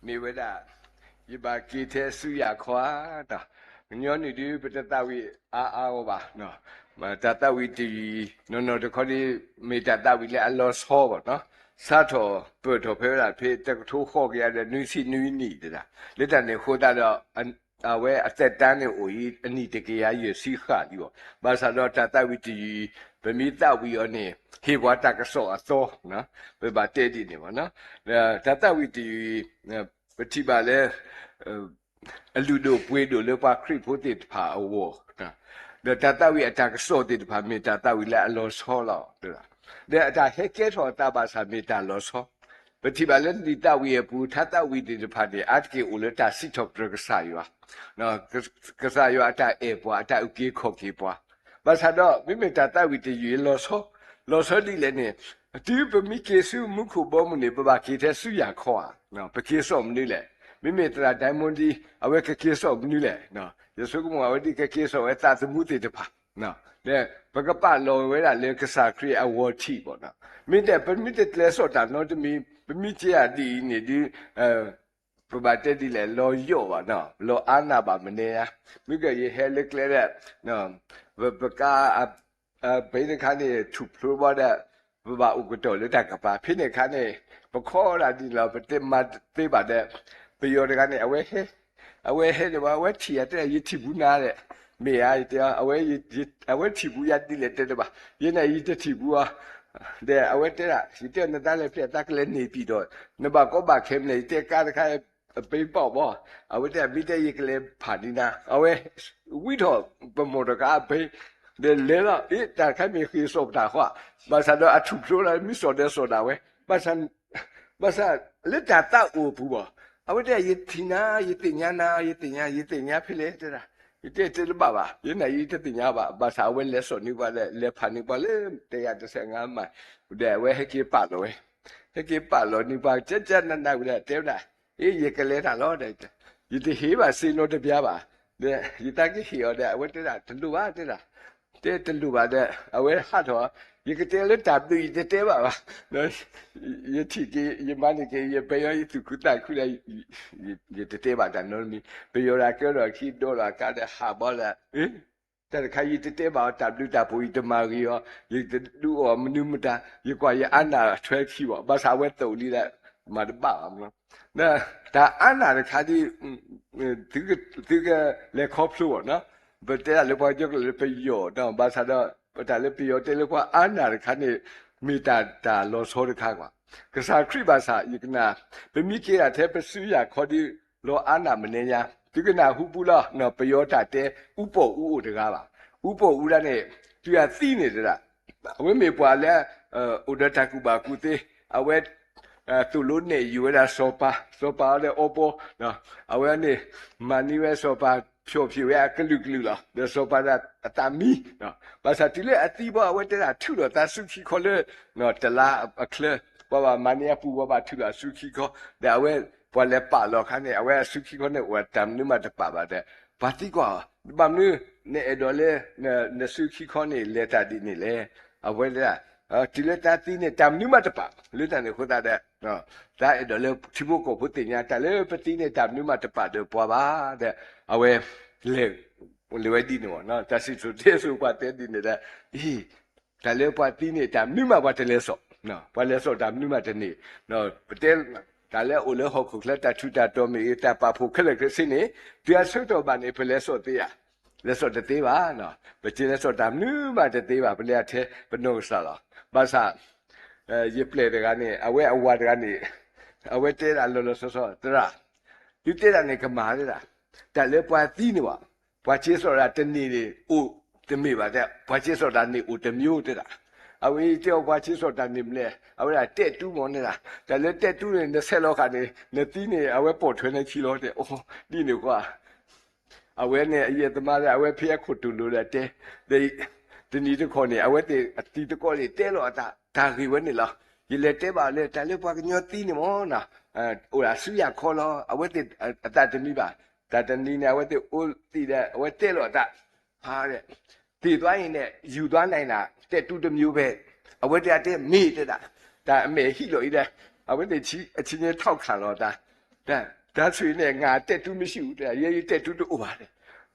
မ့ၢ်ဝဲဒၣ်, ယဘၣ်က့ၤထဲဆူယၤခီဧါ. ကညီနုၢ်ဒုး ပတသးဝံၣ်အါအါဂီၢ်ဘၣ်. တၢ်သးဝံၣ်တယုၢ်အံၤ နီၢ်နီၢ်တခီန့ၣ် မ့ၢ်တၢ်သးဝံၣ်လၢအလီၤဆီဘၣ်နီၤ. စးထီၣ်ပၢၢ်ထီၣ်ဖဲဒၣ်ဖဲတကထိဃိးကယၤဒီးနွံဆံနွံနံၣ်တဒၣ်, လၢတၢ်န့ၣ်အဃိသတးဒီး အဝဲအသက်တမ်းန့ၣ်အိၣ်အံၤ အနံၣ်တကယၤယဲၢ်ဆံဃၣ်လံအီၤ. ဘၣ်ဆၣ်ဒီးတၢ်သးဝံၣ်တယုၢ်အံၤ ပမ့ၢ်သးဝံၣ်အီၤန့ၣ် ဟ့ၣ်ပှၤတၢ်ကစီၣ်အသီ, ပဘၣ်တဲဒ်န့ၣ်ဘၣ်နီၤ. တၢ်သးဝံၣ်တယုၢ်အံၤ ပထံၣ်ဘၣ်လၢ အလုၢ်ဒိၣ်ပှ့ၤဒိၣ်လၢပှၤခရံာ်ဖိသ့ၣ်တဖၣ်အဂီၢ်, ဒီးတၢ်သးဝံၣ်အတၢ်ကစီၣ်သ့ၣ်တဖၣ် မ့ၢ်တၢ်သးဝံၣ်လၢအလီၤဆီလီၤ. ဒီးအတၢ်ဟဲကဲထီၣ်အသးဘၣ်ဆၣ် မ့ၢ်တၢ်လီၤဆီ, ပထံၣ်ဘၣ်လၢလံာ်သးဝံၣ်အပူၤ ထါသးဝံၣ်သ့ၣ်တဖၣ်န့ၣ် အါတက့ၢ်အိၣ်လၢတၢ်စံးထီၣ်ပတြၢၤကစၢ်ယွၤ, ကစၢ်ယွၤအတၢ်အဲၣ်ပှၤ အတၢ်အုၣ်က့ၤခီၣ်က့ၤပှၤ, ဘၣ်ဆၣ်ဒီး မ့မ့ၢ်တၢ်သးဝံၣ်တယုၢ်အံၤ လီၤဆီ, လီၤဆီဒ်လဲၣ်န့ၣ်, တုၤပမ့ၢ်က့ၤဆူမူခိၣ်ဘီမုၢ်န့ၣ် ပဘၣ်က့ၤထဲဆူယၢ်ခီဧါ, ပက့ၤစိာ်မနုၤလဲၣ်, မ့မ့ၢ်သရၣ်ဒဲမူဒံ အဝဲကက့ၤစိာ်မနုၤလဲၣ်, ယဆိကမိၣ်အဝဲဒ်ကက့ၤစိာ်ဝဲသးသမူသ့ၣ်တဖၣ် ဒီးပကပာ်လီၤဝဲဒၣ်လၢကစၢ်ခရံာ်အဂီၢ်ထံးဘၣ်နီၤ, မ့ၢ်တဲ ပမ့ၢ်တကျဲးစိာ်တၢ်နီတမံၤ ပမ့ၢ်က့ၤဧါဒ်အံၤန့ၣ်ဒုး ပဘၣ်တဲဒ်လဲၣ် လီၤယိာ်ဘၣ်နီၤ, လီၤအါနၢ်ဘၣ်မနုၤဧါ, မ့ၢ်ကယဟဲလၢကျဲဒီး ပကါ ပတခါန့ၣ် ထူၣ်ဖျိဘၣ်ဒီး ပဘၣ်အိၣ်ကတီၢ်လၢတၢ်ကပၤ ဖဲန့ၣ်အခါန့ၣ် ပခီဒၣ်ဒ်န့ၣ်လီၤ ပတမၤသ့ဘၣ်ဒီး ပယီၤတဂၤန့ၣ် အဝဲဟဲ အဝဲဟဲန့ၣ်ဘၣ် အဝဲထံၣ်ယၤတဲ ယထံၣ်ဘူးနၤဒီး မ့ၢ်ဧါ ယတဲ အဝဲထံၣ်ဘူးယၤဒ်လဲၣ်တဲတဘၣ် ယဲန့ၣ် ယတထံၣ်ဘူးအီၤ ဒီးအဝဲတဲဒၣ် ယတဲနသးလဲၤဖျဲၣ် သးကလဲၤန့ၢ်ပံာ်ဒီး နဘၣ်ကီဘၣ်ခဲမနုၤလဲၣ် ယတဲကါတခါ အဘဲပီၣ်ဘီ အဝဲတဲ မ့ၢ်တဲယကလဲၤဖးဒံးနၤ အဝဲ ဝံထီၣ်ပမိၢ်တကါအဘဲ ဒီးလဲၤလီၤ အ့ တၢ်တခါမ့ၢ်ဃ့စိာ်ပတၢ်ဃီ ဘၣ်ဆၣ်ဒီးအထူၣ်ဖျိလီၤ မ့ၢ်စိာ်ဒီးစိာ်ဒၣ်ဝဲ ဘၣ်ဆၣ် ဘၣ်ဆၣ်လၢတၢ်သးအိၣ်အပူၤဘၣ် အဝဲတဲ ယထံၣ်နၤ ယသ့ၣ်ညါနၤ ယသ့ၣ်ညါ ယသ့ၣ်ညါဖဲလဲၣ်တဲဒၣ် ယတဲတဲတဘၣ်ဘၣ် ယဲန့ၣ် ယတသ့ၣ်ညါဘၣ် ဘၣ်ဆၣ်အဝဲလဲၤစိာ်န့ၢ်ပှၤဒီး လဲၤဖးန့ၢ်ပှၤလၢ တကယၤတဆယ့်ငါးမိုင် ဒီးအဝဲဟဲက့ၤပာ်လီၤဝဲ ဟဲက့ၤပာ်လီၤန့ၢ်ပှၤ ကကနနဝံၤဒီး တဲဝဲဒၣ် အ့ ယကလဲၤတၢ်လီၤဒီး ယတဟ့ၣ်ဘၣ်စ့နီတဘျါဘၣ် ဒီး ယသးကဟ့ၣ်အီၤဒီး အဝဲတဲဒၣ် တလိၣ်ဘၣ်တဲဒၣ် တဲတလိၣ်ဘၣ်ဒီး အဝဲဟးထီၣ် ယကတဲလၢတၢ်ဘျုးယတတဲဘၣ်ဘၣ် ယထံၣ်က့ၤ ယမၤန့ၢ်က့ၤ ယပယီၤယသူၣ်ခုသးခုဒီး ယတတဲဘၣ်တၢ်နီတမံၤ ပယီၤဒီးကဲထီၣ်ခံဒီလၢကါဒီးဟးဘီလၢ တၢ်တခါယတတဲဘၣ်အီၤ တၢ်ဘျုးတၢ်ဖှိၣ်ယတမၤဂ့ၤအီၤ ယတဒုးအီၣ်မနုၤမတၤ ယကွၢ်ယအါနၢ်ထွဲခံဘၣ် ဘၣ်ဆၣ်အဝဲသိးလံဒီး မၤတဘၣ်ဘၣ်မနီၤ တၢ်အါနၢ်တခါဒ် သုကလဲၤခီဖျိဘၣ်နီၤ ပတဲဒၣ်လၢပှၤကညီကျိာ်လၢပယီၤနီၤ ဘၣ်ဆၣ်ဒီး တၢ်လၢပယီၤတဲလၢပှၤအါနၢ်တခါန့ၣ် မ့ၢ်တၢ်တၢ်လီၤဆီတခါကွၢ် ကစၢ်ခရံာ်ဘၣ်ဆၣ် ယကနၣ် ပမ့ၢ်က့ၤဒၣ်ထဲပစုယၤခီဒ် လီၤအါနၢ်မနုၤညါ သုကနၢ်ဟူပူၤလီၤ ပယီၤတၢ်တဲ အူပီၣ်အူအိၣ်တဂၤဘၣ် အူပီၣ်အူဒၣ်န့ၣ် တုၤအသံန့ၣ်တဒၣ် အဝဲမ့ၢ်ပှၤလၢ အိၣ်ဒီးတၢ်ကူၣ်ဘၣ်ကူၣ်သ့ အဝဲ သိၣ်လိနဲၣ်ယုာ်ဝဲဒၣ်စီၤပၤ စီၤပၤအီၤဒီးအီပီ အဝဲန့ၣ် မၤန့ၢ်ဝဲစီၤပၤ ဖျီၣ်ဖျ့ၣ်ဝဲအကလုာ်ကလုာ်လီၤ ဒီးစီၤပၤဒၣ်အသးမံ ဘၣ်ဆၣ်တုၤလၢအသံဘီ အဝဲတဲဒၣ်ထုးထီၣ်သးဆူခံခီလၢ တလါအချၢ ပှၤဘၣ်မၤန့ၢ်အပူၤ ပှၤဘၣ်ထုးထီၣ်ဆူခံခီ ဒီးအဝဲ ပှၤလဲၤပာ်လီၤအခါန့ၣ် အဝဲအဆူခံခီန့ၣ် အိၣ်တၢ်မနုၤမးတပာ်ဘၣ်ဒီး ပှၤသံကွၢ်အီၤ ဘၣ်မနုၤ နအဲၣ်ဒိးလၢ နဆူခံခီန့ၣ် လဲၤတၢ်ဒ်န့ၣ်လဲၣ် အဝဲဒၣ် တုၤလၢတၢ်သံန့ၣ် တၢ်မနုၤမးတပာ် လၢတၢ်န့ၣ်အဃိသတးဒီး တၢ်အဲၣ်ဒိးလၢထံဖိကီၢ်ဖိသ့ၣ်ညါ တၢ်လၢပသံန့ၣ် တၢ်မနုၤမးတပာ်ဒီးပှၤဘၣ်ဒီး အဝဲ လဲၤ လဲၤဝဲဒ်န့ၣ်ဘၣ် တၢ်စံးစိၤတဲစိၤပှၤတဲဒ်န့ၣ်ဒီး အံၤ တၢ်လၢပှၤသံန့ၣ် တၢ်မနုၤမးပှၤတလဲၤစိာ် ပှၤလဲၤစိာ်တၢ်မနုၤမးတန့ၢ် ပတဲ တၢ်လၢအအိၣ်လၢဟီၣ်ခိၣ်ချၢ တၢ်ထူးတၢ်တီၤမ့ၢ်ဂ့ၤ တၢ်ပာ်ဖှိၣ်ခဲလၢာ်ခဲဆ့န့ၣ် တုၤအဆၢကတီၢ်ဘၣ်န့ၣ် ပလဲၤစိာ်သ့ဧါ လဲၤစိာ်တသ့ဘၣ် ပကလဲၤစိာ်တၢ်မနုၤမးတသ့ဘၣ် ပလဲၤအထဲပနီၢ်ကစၢ်လီၤ ဘၣ်ဆၣ် ယပျဲၢ်တဂၤန့ၣ် အဝဲအဝၤတဂၤန့ၣ် အဝဲတဲဒၣ်လီၤလီၤဆီဆီ သရၣ် သုတဲဒၣ်န့ၣ်ကမၣ်တဲဒၣ် တၢ်လၢပှၤသံန့ၣ်ဘၣ် ပှၤက့ၤစိာ်တၢ်တန့ၢ်န့ၣ် အိၣ်တမ့ၢ်ဘၣ်တဲ ပှၤက့ၤစိာ်တၢ်န့ၢ်အိၣ်တမျိုးတဲဒၣ် အဝဲတဲအီၤပှၤက့ၤစိာ်တၢ်န့ၢ်မနုၤလဲၣ် အဝဲဒၣ်တဲတူမ့ၢ်န့ၣ်ဒၣ် တၢ်လၢတဲတူန့ၣ် နဆဲးလီၤဃာ်န့ၣ် နသံန့ၣ် အဝဲပိာ်ထွဲန့ၢ်ခံလီၤတဲ အိ ဒ်န့ၣ်ကွၢ် အဝဲန့ၣ် အယဲၢ်သမါဒီး အဝဲဖဲအခိၣ်တူၢ်လိာ်ဒီးတဲ ဒီး တနံၤတခီန့ၣ် အဝဲသ့ၣ်အတံၤသကိးန့ၣ် တဲလီၤအသး တၢ်ဂ့ၢ်ဝဲန့ၣ်လီၤ. ယလဲၤတဲဘၣ်အီၤလၢ တၢ်လၢပှၤကညီသံန့ၣ်မ့ၢ်နီၤ အိၣ်ဒၣ်ဆူယၤခီလီၤ. အဝဲသ့ၣ်အသးတမံဘၣ်. တၢ်တနံၤန့ၣ် အဝဲသ့ၣ်အိၣ်သံးဒီး အဝဲတဲလီၤအသး သံးသွားရင်နဲ့ ယူသွားနိုင်တာ တဲ့တူးတစ်မျိုးပဲ အဝဲတဲအတဲမ့ၢ်တဲဒၣ် တၢ်အမဲာ်ဟံးလီၤအံၤဒီး အဝဲသ့ၣ်အချင်းချင်းထောက်ခံလီၤတၢ် ဒါဆိုရင်နဲ့ ငါတဲ့တူးမရှိဘူး တဲဒၣ် ယဲယတဲတူးတအိၣ်ဘၣ်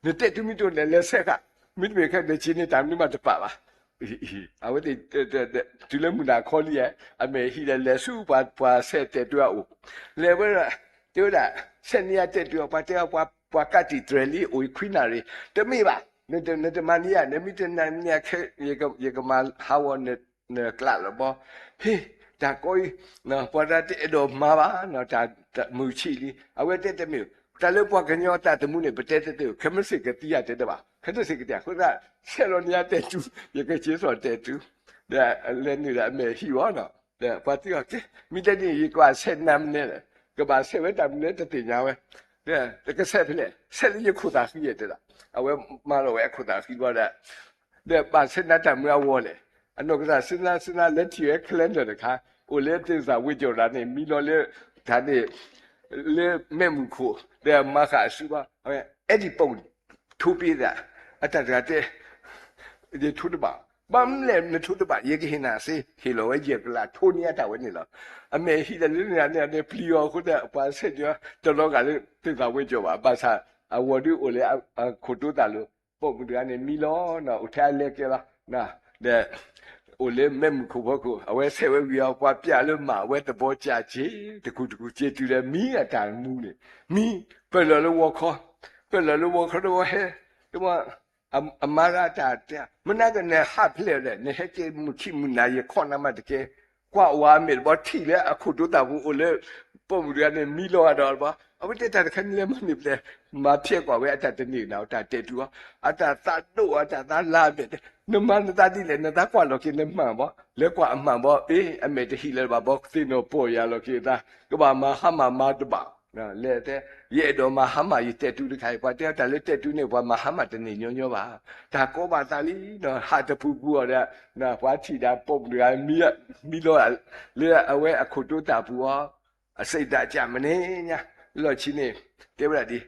နတဲတူးမ့ၢ်တအိၣ်န့ၣ် လဲၤဆဲးဃာ် မ့တမ့ၢ်ခဲ နက့ၤန့ၣ် တၢ်မနုၤမးတပာ်ဘၣ် အဝဲသ့ၣ် တုၤလၢမုၢ်နၤခီလံ အမဲာ်ဟံးဒီးလဲၤဆူပှၤ ပှၤဆဲးတဲတူးအအိၣ် လဲၤဝဲဒၣ် တဲဝဲဒၣ် ဆဲးန့ၢ်ယၤတဲတူးအီၤ ပှၤတဲအီၤ ပှၤကးတံာ်တြဲၤလံ အိၣ်ခွံနၣ်ရံၣ် တမ့ၢ်ဘၣ် နတမၤန့ၢ်ယၤ နမ့ၢ်တမၤန့ၢ်ယၤခဲ ယကမၤဟးဂီၤနကျးလီၤဘီ ဟ့ၣ် တၢ်ကီအံၤ ပှၤတၢ်တအဲၣ်ဒိးမၤဘၣ် တၢ်မုာ်ဆံးလံ အဝဲတဲတမ့ၢ် တၢ်လၢပှၤကညီအသးသမူန့ၣ် ပတဲတသ့ ခဲမုၢ်ဆ့ၣ်ကသံယၤတဲတဘၣ် ခဲမုၢ်ဆ့ၣ်ကသံ အဃိသတး ဆဲးလီၤန့ၢ်ယၤတဲတူး ယကက့ၤစိာ်တဲတူး ဒီးလဲၤနုာ်ဒီးအမဲာ်ဟံးဘၣ်နီၤ ပှၤသံကွၢ်ကဲ, မ့ၢ်တဲန့ၣ် ယကဘၣ်ဆဲးနၤမနုၤလဲၣ်, ကဘၣ်ဆဲးဝဲတၢ်မနုၤလဲၣ်တသ့ၣ်ညါဝဲ, ကဆဲးဖဲလဲၣ်, ဆဲးလၢယခိၣ်သၣ်ဃံဧါတဲဒၣ်, အဝဲမၤလီၤဝဲအခိၣ်သၣ်ဃံဘျီဒီး ဒီးဘၣ်ဆဲးနၤတၢ်မနုၤအဂီၢ်လဲၣ်, အနီၢ်ကစၢ်ဆဲးနၤဆဲးနၤ လဲၤထံၣ်ဝဲ calendar တခါ, အိၣ်လၢသ့ၣ်စၢ်ဝ့ၤကၠီၣ်တၢ်န့ၣ် မံလီၤလၢ တၢ်န့ၣ် လၢမဲးမုၢ်ခိၣ် ဒီးမၤဃာ်အစုဘၣ်, အဝဲအဲၣ်ဒိးပိာ် ထိပ့ၤသး, အတၢ်တဂၤတဲ ယထိတဘၣ်, ဘၣ်မနုၤလဲၣ်နထိတဘၣ် ယကဟ့ၣ်နၤစ့, ဟ့ၣ်လီၤဝဲယဲၢ်ကလး ထိန့ၢ်အတၢ်ဝဲန့ၣ်လီၤ. အမဲာ်ဟံးတၢ်လၢန့ၣ်န့ၣ် ပျံၤအီၤအဃိဒီး ပှၤဆဲးကၠီတလီၤဂာ်လၢသ့ၣ်စၢ်ဝ့ၤကၠီၣ်ဘၣ်, ဘၣ်ဆၣ် အဝီၤဒုးအိၣ်လၢအခိၣ်တိသၣ်လိၤ, ပိာ်မုၣ်တဂၤန့ၣ်မံလီၤ, အိၣ်ထဲအလဲကဲလီၤ, ဒီး အိၣ်လၢမဲးမုၢ်ခိၣ်ဖီခိၣ် အဝဲဆဲးဝဲဝံၤအီၤ ပှၤပျးလၢမးဝဲသဘီကၠးက့ၤ တကူၣ်တကူၣ်က့ၤတုၤလၢမံအတၢ်မူန့ၣ်, မံ, ပၢၢ်လီၤလၢဝီခီ, ပၢၢ်လီၤလၢဝီခီဒီးဝဲဟဲ, ဒီး အမါရၤတၢ်တဲ, မနုၤကနဟးဖျဲးဒီး နဟဲက့ၤမုၢ်ခံမုၢ်နၤ ယခီၣ်နၤမးတကဲ, ကွၢ်ဝဲအမဲာ်တဘီထံၣ်လၢအခိၣ်တိသၣ်ပူၤအိၣ်လၢ ပိာ်မုၣ်တဂၤန့ၣ် မံလီၤဂာ်ဒီးတဘီ, အဝဲတဲတၢ်တခါန့ၣ်လဲၤမၤန့ၢ်ပျဲၢ်, မၤဖျဲးကွၢ်ဝဲအတၢ်တန့ၢ်နၤ အတၢ်တဲာ်တူာ်အီၤ, အတၢ်သးဒိၣ်အတၢ်သးလၤမဲာ်တဲ, နမၤနသးဒ်လဲၣ် နသးကွၢ်လီၤက့ၤနမၢ်ဘီ, လဲၤကွၢ်အမၢ်ဘီ, အ့ အမဲာ်တဟံးလၢၤဘၣ်ဘီ သ့ၣ်နီၣ်ပီၢ်ယၤလီၤက့ၤသး, ကဘၣ်မၤဟါမၢ်မၤတဘၣ် လဲၣ်တဲ, ယအဲၣ်ဒိးမၤဟါမၢ်ယတဲာ်တူာ်တခါအံၤ, ပှၤတဲတၢ်လၢတဲာ်တူာ်န့ၣ် ပှၤမၤဟါမၢ်တန့ၢ်ညီညီဘၣ်. တၢ်ကီဘၣ်သးလံ, ဟးတပူၤပူၤအီၤဒီး ပှၤထံၣ်ဒၣ်ပိာ်မုၣ်တဂၤ မံလီၤလၢအဝဲအခိၣ်တိသၣ်ပူၤအီၤ, အစံးတၢ်ကၢ်မနုၤညါ, လီၢ်ခံန့ၣ် တဲဝဲဒၣ်ဒ်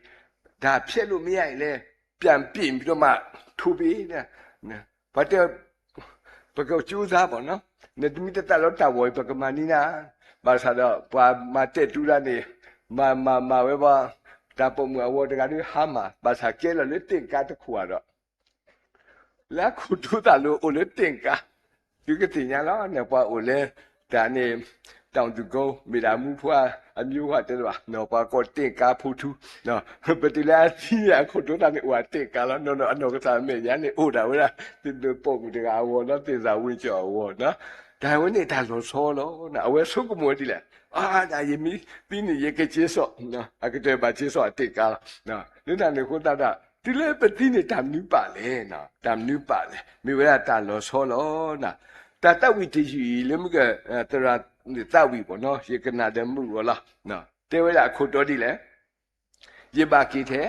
ဒါဖျက်လို့မရရင်လည်း ပြန်ပြင်ပြီးတော့မှ ထိုးပေး, ပှၤတဲ ပကကြိုးစားပေါ့နော်, နတမ့ၢ်တသးလီတၢ်ဝီၤအံၤ ပကမၤန့ၢ်နၤ, ဘၣ်ဆၣ်ဒီး ပှၤမၤတဲာ်တူာ်တၢ်န့ၣ် မၤမၤမၤဝဲဘၣ်, တၢ်ပိာ်မုၣ်အဝီၤတဂၤဒုးဟါမၢ်, ဘၣ်ဆၣ်ကဲလီၤလၢတင့်ကားတခိၣ်ဒီး လၢအခိၣ်တိသၣ်လိၤအိၣ်လၢတင့်ကား, သုကသ့ၣ်ညါလီၤန့ၣ် ပှၤအိၣ်လၢ တၢ်န့ၣ် တောင်သူကုန်း မ့ၢ်ဒၣ်မူဖိအမျိုးဃီတဲတဘၣ်, ပှၤကိးတင့်ကားဖိထူ, ပတုၤလၢအသံန့ၣ် အခိၣ်တိသၣ်န့ၣ်အိၣ်အတင့်ကားလီၤ, နီၢ်နီၢ်အနီၢ်ကစၢ်မဲာ်ညါန့ၣ် အိၣ်ဒၣ်ဝဲဒၣ် ပိာ်မုၣ်တဂၤအဝီၤ ဒီးသ့ၣ်စၢ်ဝ့ၤကၠီၣ်အဝီၤ, တၢ်ဝဲန့ၣ်တၢ်လီၤဆီလီၤ, အဝဲဆိကမိၣ်ဝဲဒ်လဲၣ်, အါ ဒၣ်ယမ့ၢ်သံန့ၣ် ယကက့ၤစိာ်, အကတၢၢ်ဘၣ်က့ၤစိာ်အတင့်ကားလီၤ, လၢတၢ်န့ၣ်အဃိသတးဒီး တုၤလၢပသံန့ၣ် တၢ်မနုၤပာ်လဲၣ်, တၢ်မနုၤပာ်လဲၣ်, မ့ၢ်ဝဲဒၣ်တၢ်လီၤဆီလီၤ, တၢ်သးဝံၣ်တယုၢ်အံၤ လၢမုၢ်က သရၣ်သးဝံၣ်ဘၣ်နီၤ ယကနၣ်ဒီးမုာ်အီၤလီၤ, တဲဝဲဒၣ်အခိၣ်တီဒ်လဲၣ်, ယဘၣ်က့ၤထဲ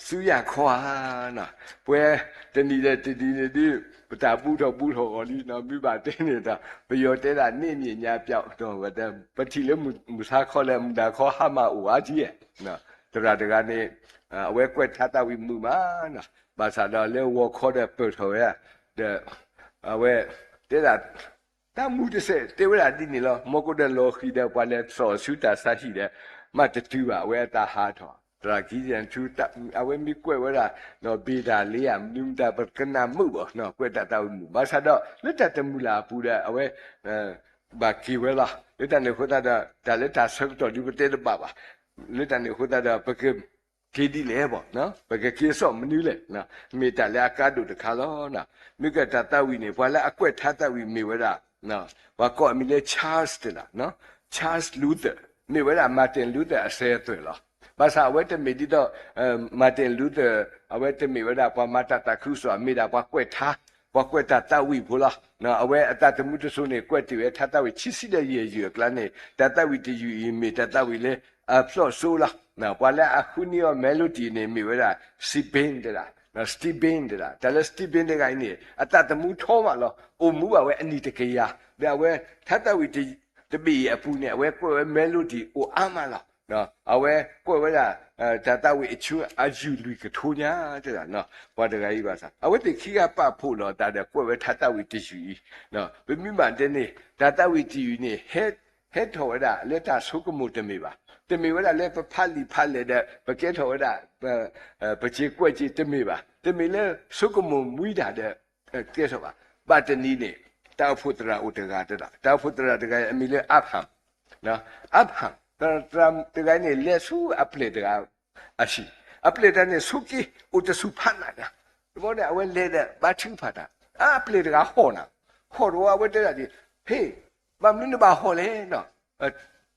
ဆူယၤခီဧါ, ပှဲၤတနံၤဒီးတနံၤန့ၣ်ဒုး ပတၢ်ဘူးထီၣ်ဘူးထီၣ်အီၤလံနီၤ, မ့ၢ်ဘၣ်တဲန့ၣ်ဒီး ပယီၤတဲဒၣ် နေ့မြင့်ညါပျောက်, ပထံၣ်လၢမုၢ်ဆါခီလၢမုၢ်နၤခီဟါမၢ်အိၣ်ဧါကဲ, သရၣ်တဂၤန့ၣ် အဝဲကွဲးထါသးဝံၣ်မုာ်မးနီၤ, ဘၣ်ဆၣ်ဒီးလၢဂီၤခီဒီးပၢၢ်ထီၣ်ဝဲ, ဒီး အဝဲ တဲဒၣ် တၢ်မူတစဲး တဲဝဲဒၣ်ဒ်န့ၣ်လီၤ, မ့ၢ်ကဒီးလီၤဃံၤဒီး ပှၤလဲၤစိာ်ဆူတၢ်ဆါဟံၣ်ဒီး မ့ၢ်တတုၤဘၣ် အဝဲအသးဟးထီၣ်, သရၣ်ခံဆထူ အဝဲမ့ၢ်ကွဲးဝဲဒၣ် နီၢ်ဘ့ၣ်တၢ်လ့ဧါ မနုၤမတၤ ပကနၣ်မုာ်ဘၣ်, ကွဲးတၢ်သးဝံၣ်မုာ်, ဘၣ်ဆၣ်ဒီး လၢတၢ်တမုာ်လၢ်အပူၤဒီး အဝဲ ဘၣ်က့ၤဝဲလီၤ, လၢတၢ်န့ၣ်အဃိသတးဒီး တၢ်လၢတၢ်ဆၢကတီၢ်ဒုးပတဲတဘၣ်ဘၣ်, လၢတၢ်န့ၣ်အဃိသတးဒီး ပက က့ၤဒ်လဲၣ်ဘၣ်, ပကက့ၤစိာ်မနုၤလဲၣ်, မ့ၢ်တၢ်လၢအကါဒိၣ်တခါလီၤ, မ့ၢ်ကတၢ်သးဝံၣ်န့ၣ် ပှၤလၢအကွဲးထါသးဝံၣ်မ့ၢ်ဝဲဒၣ် ပှၤကိးအမံၤလၢ Charles တဒၣ်, Charles Luther မ့ၢ်ဝဲဒၣ် Martin Luther အစဲးသွဲၣ်လီၤ, ဘၣ်ဆၣ်အဝဲတမ့ၢ်ဒ်သိး Martin Luther အဝဲတမ့ၢ်ဝဲဒၣ်ပှၤမၤတၢ်သးခုကစီၣ် မ့ၢ်ဒၣ်ပှၤကွဲးထါ, ပှၤကွဲးတၢ်သးဝံၣ်ဖိလီၤ, အဝဲအသးသမူတစိၤန့ၣ် ကွဲးတ့ၢ်ဝဲထါသးဝံၣ်ခံဆံဒီးယဲၢ်ယုၢ်အကျါန့ၣ် တၢ်သးဝံၣ်တယုၢ်အံၤ မ့ၢ်တၢ်သးဝံၣ်လၢ အဖျိးစိလီၤ, ပှၤလၢအဃုန့ၢ်အီၤ melody န့ၣ် မ့ၢ်ဝဲဒၣ် Stephen တဒၣ်, Stephen တဒၣ်, တၢ်လၢ Stephen တဂၤအံၤန့ၣ် အသးသမူထီမးလီၤ, အိၣ်မူဘၣ်ဝဲအနံၣ်တကယၤ, ဒီးအဝဲထါသးဝံၣ်တဘ့ၣ်အံၤအပူၤန့ၣ် အဝဲကွဲးဝဲ melody အိၣ်အါမးလီၤ, အဝဲကွဲးဝဲဒၣ် တၢ်သးဝံၣ်အဆူအယုၢ်လွံၢ်ကထိညါတဒၣ်, ပှၤတဂၤအံၤဘၣ်ဆၣ် အဝဲသ့ၣ်ခံဂၤပာ်ဖှိၣ်လီၤအသးဒီးကွဲးဝဲထါသးဝံၣ်တယုၢ်အံၤ, ပမ့ၢ်ဘၣ်တဲန့ၣ် တၢ်သးဝံၣ်တယုၢ်န့ၣ် ဟဲထီၣ်ဝဲဒၣ်လၢတၢ်ဆိကမိၣ်တမ့ၢ်ဘၣ်, တမ့ၢ်ဝဲဒၣ်လၢပဖးလံာ်ဖးလဲၢ်ဒီး ပကဲထီၣ်ဝဲဒၣ် ပစ့ၤကွဲးစ့ၤတမ့ၢ်ဘၣ်, တမ့ၢ်လၢဆိကမိၣ်မှံတၢ်ဒီး ကဲထီၣ်ဘၣ်, ဘၣ်တနံၤန့ၣ် တၢ်အိၣ်ဖှိၣ်သရၣ်အိၣ်တဂၤတဒၣ်, တၢ်အိၣ်ဖှိၣ်သရၣ်တဂၤအံၤ အမံၤလၢ Upham, Upham သရၣ်တဂၤအံၤန့ၣ် လဲၤဆူအပျဲၢ်တဂၤ အဟံၣ်, အပျဲၢ်တဂၤန့ၣ် ဆိးက့အိၣ်တဆူၣ်ဖးနးညါ, တဘျီန့ၣ် အဝဲလဲၤဒီးဘါထုကဖၣ်တၢ်, အပျဲၢ်တဂၤဟီၣ်နၤ, ဟီၣ်တဝီ အဝဲတဲဒၣ်ဒ်, ဟ့ၣ်, ဘၣ်မနုၤနဘၣ်ဟီၣ်လဲၣ်,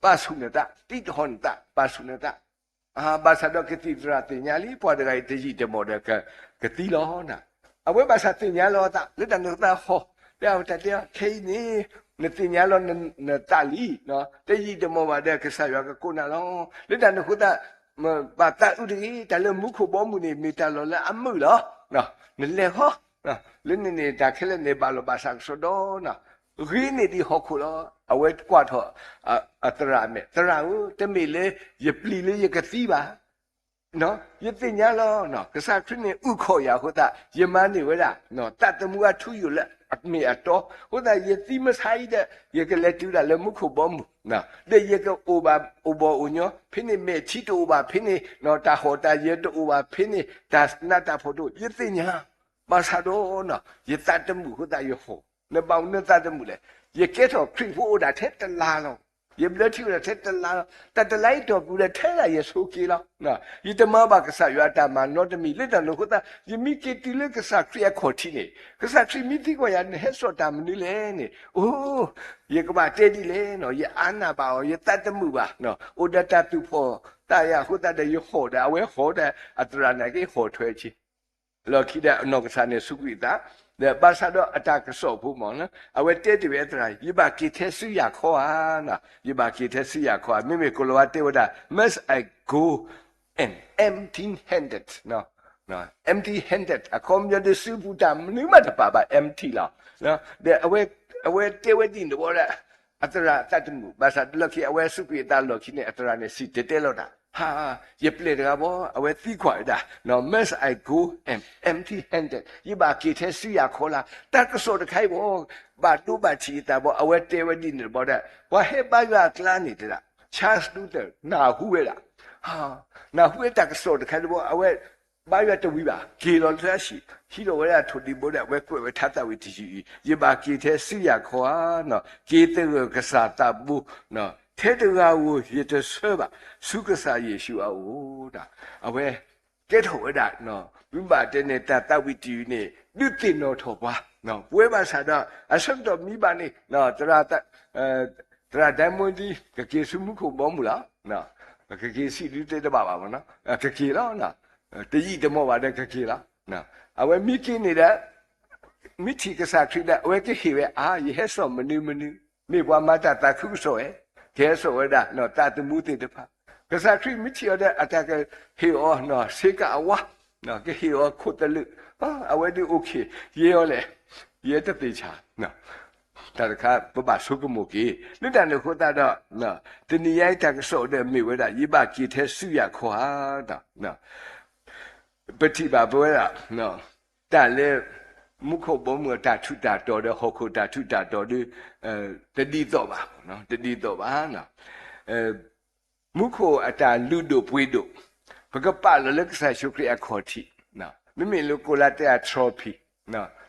ပာ်ဆူၣ်နသး, တံးတဟီၣ်နသး, ပာ်ဆူၣ်နသး, ဘၣ်ဆၣ်ဒီးကသံၣ်သရၣ်သ့ၣ်ညါလံ ပှၤတဂၤအံၤတယံာ်တမီၢ်ဒီး ကသံလီၤနၤ, အဝဲဘၣ်ဆၣ်သ့ၣ်ညါလီၤအသး လၢတၢ်န့ၣ်သးဟီၣ်, တဲအဝဲတၢ်တဲအီၤ ခဲအံၤန့ၣ် နသ့ၣ်ညါလီၤနသးလံ, တယံာ်တမီၢ်ဘၣ်ဒီး ကစၢ်ယွၤကကိးနၤလီၤ. လၢတၢ်န့ၣ်အဃိသတး ဘၣ်သးအုးတဂ့ၤ, တၢ်လၢမူခိၣ်ဘီမုၢ်န့ၣ် မ့ၢ်တၢ်လီၢ်လၢအမုာ်လီၤ. နလဲၤဃီ, လၢန့ၣ်န့ၣ် တၢ်ခဲလၢာ်န့ၣ် ဘၣ်လီၤဘၣ်စးကစီဒီ, ဂ့ၤန့ၢ်ဒံးဟီၣ်ခိၣ်လီၤ. အဝဲကွၢ်ထီၣ်အသရၣ်အမဲာ်, သရၣ်ဧၢ, တမ့ၢ်လၢယပျံၤလၢယကသံဘၣ်. ယသ့ၣ်ညါလီၤ, ကစၢ်ခရံာ်န့ၣ် အုၣ်ခီၣ်ယၤအဃိသတး ယမၤန့ၢ်ဝဲဒၣ် သးသမူအထူအယိာ်လၢအမ့ၢ်အတီ, အဃိသတး ယသံမဆါအံၤဒီး ယကလဲၤတုၤဒၣ်လၢမူခိၣ်ဘီမုၢ်, ဒီးယကအိၣ်ဘၣ်အိၣ်ဘီၣ်အိၣ်ညီ, ဖဲန့ၣ်မဲာ်ထံတအိၣ်ဘၣ်, ဖဲန့ၣ် တၢ်ဟီၣ်တၢ်ယၢၤတအိၣ်ဘၣ်, ဖဲန့ၣ် တၢ်နးတၢ်ဖှီၣ်တအိၣ်, ယသ့ၣ်ညါ, ဘၣ်ဆၣ်ဒီး ယသးတမုာ်အဃိသတးယဟီၣ်, နဘၣ်မနုၤသးတမုာ်လဲၣ်. ယကဲထီၣ်ခရံာ်ဖိအိၣ်ဒၣ်ထဲတလါလီၤ. ယဘျၢထံအိၣ်ဒၣ်ထဲတလါလီၤ. တၢ်တလါအံၤတီၢ်ပူၤဒီးထဲဒၣ်ယဆိးက့လီၤ. ယတမၤဘၣ်ကစၢ်ယွၤအတၢ်မၤနီတမံၤ, လၢတၢ်န့ၣ်အဃိသတး ယမ့ၢ်က့ၤတုၤလၢကစၢ်ခရံာ်အခီၣ်ထံးန့ၣ်, ကစၢ်ခရံာ်မ့ၢ်သံကွၢ်ယၤ နဟဲစိာ်တၢ်မနုၤလဲၣ်န့ၣ်, အိ, ယကဘၣ်တဲဒ်လဲၣ်, ယအါနၢ်ဘၣ်အီၤ, ယသးတမုာ်ဘၣ်, အိၣ်ဒီးတၢ်သူၣ်ဖှီၣ်သးယာ်အဃိသတးဒီး ယဟီၣ်ဒီး အဝဲဟီၣ်ဒီး အသရၣ်န့ၣ်က့ဟီၣ်ထွဲဆ့ လီၢ်ခံဒီးအနီၢ်ကစၢ်န့ၣ်စူးကွံာ်အသး, ဒီးဘၣ်ဆၣ်ဒီးအတၢ်ကစီၣ်ဖိမ့ၢ်, အဝဲတဲတ့ၢ်ဝဲအသရၣ်, ယဘၣ်က့ၤထဲစုယၤခီဧါ, ယဘၣ်က့ၤထဲစုယၤခီဧါ, မ့မ့ၢ်ကိၤလၤဝါတဲဝဲဒၣ် must I go and empty handed, empty handed အခီပညီဒ်စုပူၤတၢ်မနုၤမးတပာ်ဘၣ် empty လီၤ. ဒီးအဝဲတဲဝဲဒ်န့ၣ်တဘျီဒီး အသရၣ်အသးတမုာ်, ဘၣ်ဆၣ်လီၢ်ခံအဝဲစူးကွံာ်အသးလီၢ်ခံန့ၣ် အသရၣ်န့ၣ်စံၣ်တဲၤတဲလီၤတၢ်, ဟါ, ယပျဲၢ်တဂၤဘၣ်, အဝဲသံကွၢ်ဝဲဒၣ်, must I go and empty handed, ယဘၣ်က့ၤထဲစုယၤခီလၢ်, တၢ်ကစီၣ်တခါအံၤဘၣ်, ဘၣ်ဒိဘၣ်ထံးအသးဘၣ်, အဝဲတဲဝဲဒ်န့ၣ်တဘျီဒီး ပှၤဟဲဘါယွၤအကျါန့ၣ်တဲဒၣ် Charles Luther နၢ်ဟူဝဲဒၣ်, နၢ်ဟူဝဲတၢ်ကစီၣ်တခါအံၤဘၣ်, အဝဲ ဘါယွၤတဝံၤဘၣ်, က့ၤလီၤလၢအဟံၣ်, ဟံးလီၤဝဲဒၣ်ထိၣ်ဒံးဘိဒီး အဝဲကွဲးဝဲထါသးဝံၣ်တယုၢ်အံၤ, ယဘၣ်က့ၤထဲစုယၤခီဧါ, က့ၤသဂၢၢ်ကစၢ်သးဘိ, ထဲတဂၤဧိၤယတဆၢဘၣ်, ဆူကစၢ်ယ့ၣ်ၡူးအအိၣ်, အဝဲကဲထီၣ်ဝဲဒၣ်, မ့ၢ်ဘၣ်တဲန့ၣ် တၢ်သးဝံၣ်တယုၢ်န့ၣ် ဒုးသ့ၣ်နီၣ်ထီၣ်ပှၤ, ပဝဲဘၣ်ဆၣ်ဒီး အဆၢကတီၢ်မံဘၣ်န့ၣ် သရၣ်ဒဲမူဒံ ကက့ၤဆူမူခိၣ်ဘီမုၢ်လီၤ. ကက့ၤဆံးဒုးတဲတဘၣ်ဘၣ်မ့ၢ်နီၤ, ကက့ၤလီၤ. တယံာ်တမီၢ်ဘၣ်ဒီးကက့ၤလီၤ. အဝဲမ့ၢ်က့ၤန့ၣ်ဒီး မ့ၢ်ထံၣ်ကစၢ်ခရံာ်ဒီး အဝဲကဟ့ၣ်ဝဲအါ, ယဟဲစိာ်မနုၤမနုၤ, မ့ၢ်ပှၤမၤတၢ်သးခုကစီၣ်ဝဲ, ကဟဲစိာ်ဝဲဒၣ်သးသမူသ့ၣ်တဖၣ်. ကစၢ်ခရံာ်မ့ၢ်ထံၣ်အီၤဒီး အတၢ်ကဟ့ၣ်အီၤဆ့ကၤအဝါ, ကဟ့ၣ်အီၤခိၣ်သလုး, အဝဲဒုးအိၣ်ခ့ၣ်ယဲအီၤလဲၣ်, ယဲတသ့ၣ်ဆၣ် တၢ်တခါ ပဘၣ်ဆိကမိၣ်က့ၤ, လၢတၢ်န့ၣ်အဃိသတးဒီး တနံၤညါအံၤတၢ်ကစီၣ်ဒီးမ့ၢ်ဝဲဒၣ် ယဘၣ်က့ၤထဲစုယၤခီဧါ. ပထံၣ်ဘၣ်ပဝဲဒၣ် တၢ်လၢ မူခိၣ်ဘီမုၢ်အတၢ်ထူးတၢ်တီၤဒီး ဟီၣ်ခိၣ်တၢ်ထူးတၢ်တီၤဒီး တဒ်သိးဘၣ်, တဒ်သိးဘၣ်. မူခိၣ်အတၢ်လုၢ်ဒိၣ်ပှ့ၤဒိၣ် ပကပာ်လီၤလၢကစၢ်ယ့ၣ်ၡူးခရံာ်အခီၣ်ထံး, မ့မ့ၢ်လၢကိးလါတဲအ trophy,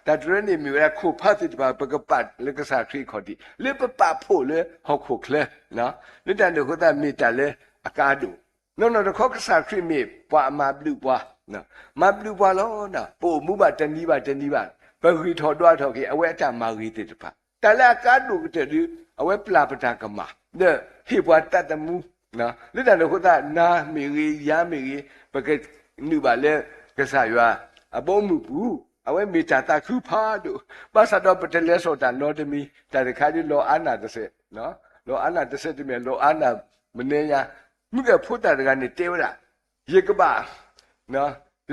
တၢ်တရၢန့ၣ်မ့ၢ်ဝဲဒၣ်ခိၣ်ဖးသ့ၣ်တဖၣ် ပကပာ်လၢကစၢ်ခရံာ်အခီၣ်ထံး လၢပပာ်ဖှိၣ်လၢဟီၣ်ခိၣ်ချၢ, လၢတၢ်န့ၣ်အဃိသတးမ့ၢ်တၢ်လၢအကါဒိၣ်, နီၢ်နီၢ်တခီကစၢ်ခရံာ်မ့ၢ်ပှၤအမၤဘျုးပှၤ, မၤဘျုးပှၤလီၤ. ပအိၣ်မူဘၣ်တနံၤဘၣ်တနံၤဘၣ်, ပဂံၢ်ထီၣ်ဒွးထီၣ်က့ၤ အဝဲအတၢ်မၤဂ့ၤသ့ၣ်တဖၣ် တၢ်လၢအကါဒိၣ်ကတၢၢ်ဒီး အဝဲပျၢ်ပတၢ်ကမၣ် ဒီးဟ့ၣ်ပှၤသးသမူ, လၢတၢ်န့ၣ်အဃိသတး နၤမ့ၢ်ဂ့ၤ ယၤမ့ၢ်ဂ့ၤ ပကနုာ်ဘၣ်လၢကစၢ်ယွၤအဘီအမုၢ်ပူၤ, အဝဲမ့ၢ်တၢ်သးခုဖးဒိၣ်, ဘၣ်ဆၣ်ဒီးပတလဲၤစိာ်တၢ်နီတမံၤ, တၢ်တခါဒ်လီၤအါနၢ်တစဲး, လီၤအါနၢ်တစဲးတမ့ၢ် လီၤအါနၢ်မနုၤညါ, မုၢ်ဂၢၢ်ဖိသၣ်တဂၤန့ၣ်တဲဝဲဒၣ်, ယကဘၣ်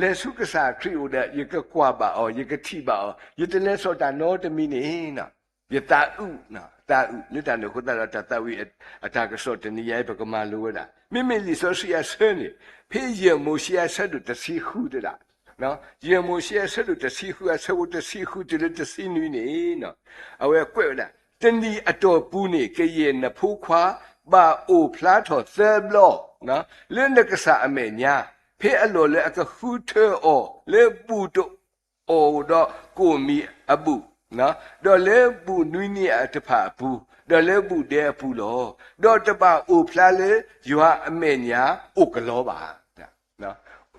လဲၤဆူကစၢ်ခရံာ်အအိၣ်ဒီး ယကကွၢ်ဘၣ်အီၤ ယကထံၣ်ဘၣ်အီၤ ယတလဲၤစိာ်တၢ်နီတမံၤန့ၣ် ယသးအုး, သးအုး လၢတၢ်န့ၣ်အဃိသတးဒီး တၢ်သးဝံၣ်အတၢ်ကစီၣ်တနံၤညါအံၤ ပကမၤလိဝဲဒၣ် မ့မ့ၢ်လံာ်စီဆှံအဆၢန့ၣ် ဖဲယဲၢ်မိၤၡ့အဆၢဒိၣ်တဆံဃုတဲဒၣ်, ယဲၢ်မိၤၡ့အဆၢဒိၣ်တဆံဃု အဆၢဖိတဆံဃုတုၤလၢတဆံနွံန့ၣ် အဝဲကွဲးဝဲဒၣ်, တနံၤအတီၢ်ပူၤန့ၣ် ကယဲၢ်နဖိခွါ ဘၣ်အိၣ်ဖျါထီၣ်သၢဘျီ လၢနကစၢ်အမဲာ်ညါ, ဖဲအလီၢ်လၢအကဃုထၢအီၤလၢဘူၣ်တအိၣ်ဒီးကိၣ်မံၤအဘူၣ်, ဒီးလၢဘူၣ်နွံနံၣ်အတဖၣ်အပူၤ, ဒီးလၢဘူၣ်ဒဲအပူၤလီၤ. ဒီးတဘၣ်အိၣ်ဖျါလၢယွၤအမဲာ်ညါအိၣ်ကလီဘၣ်.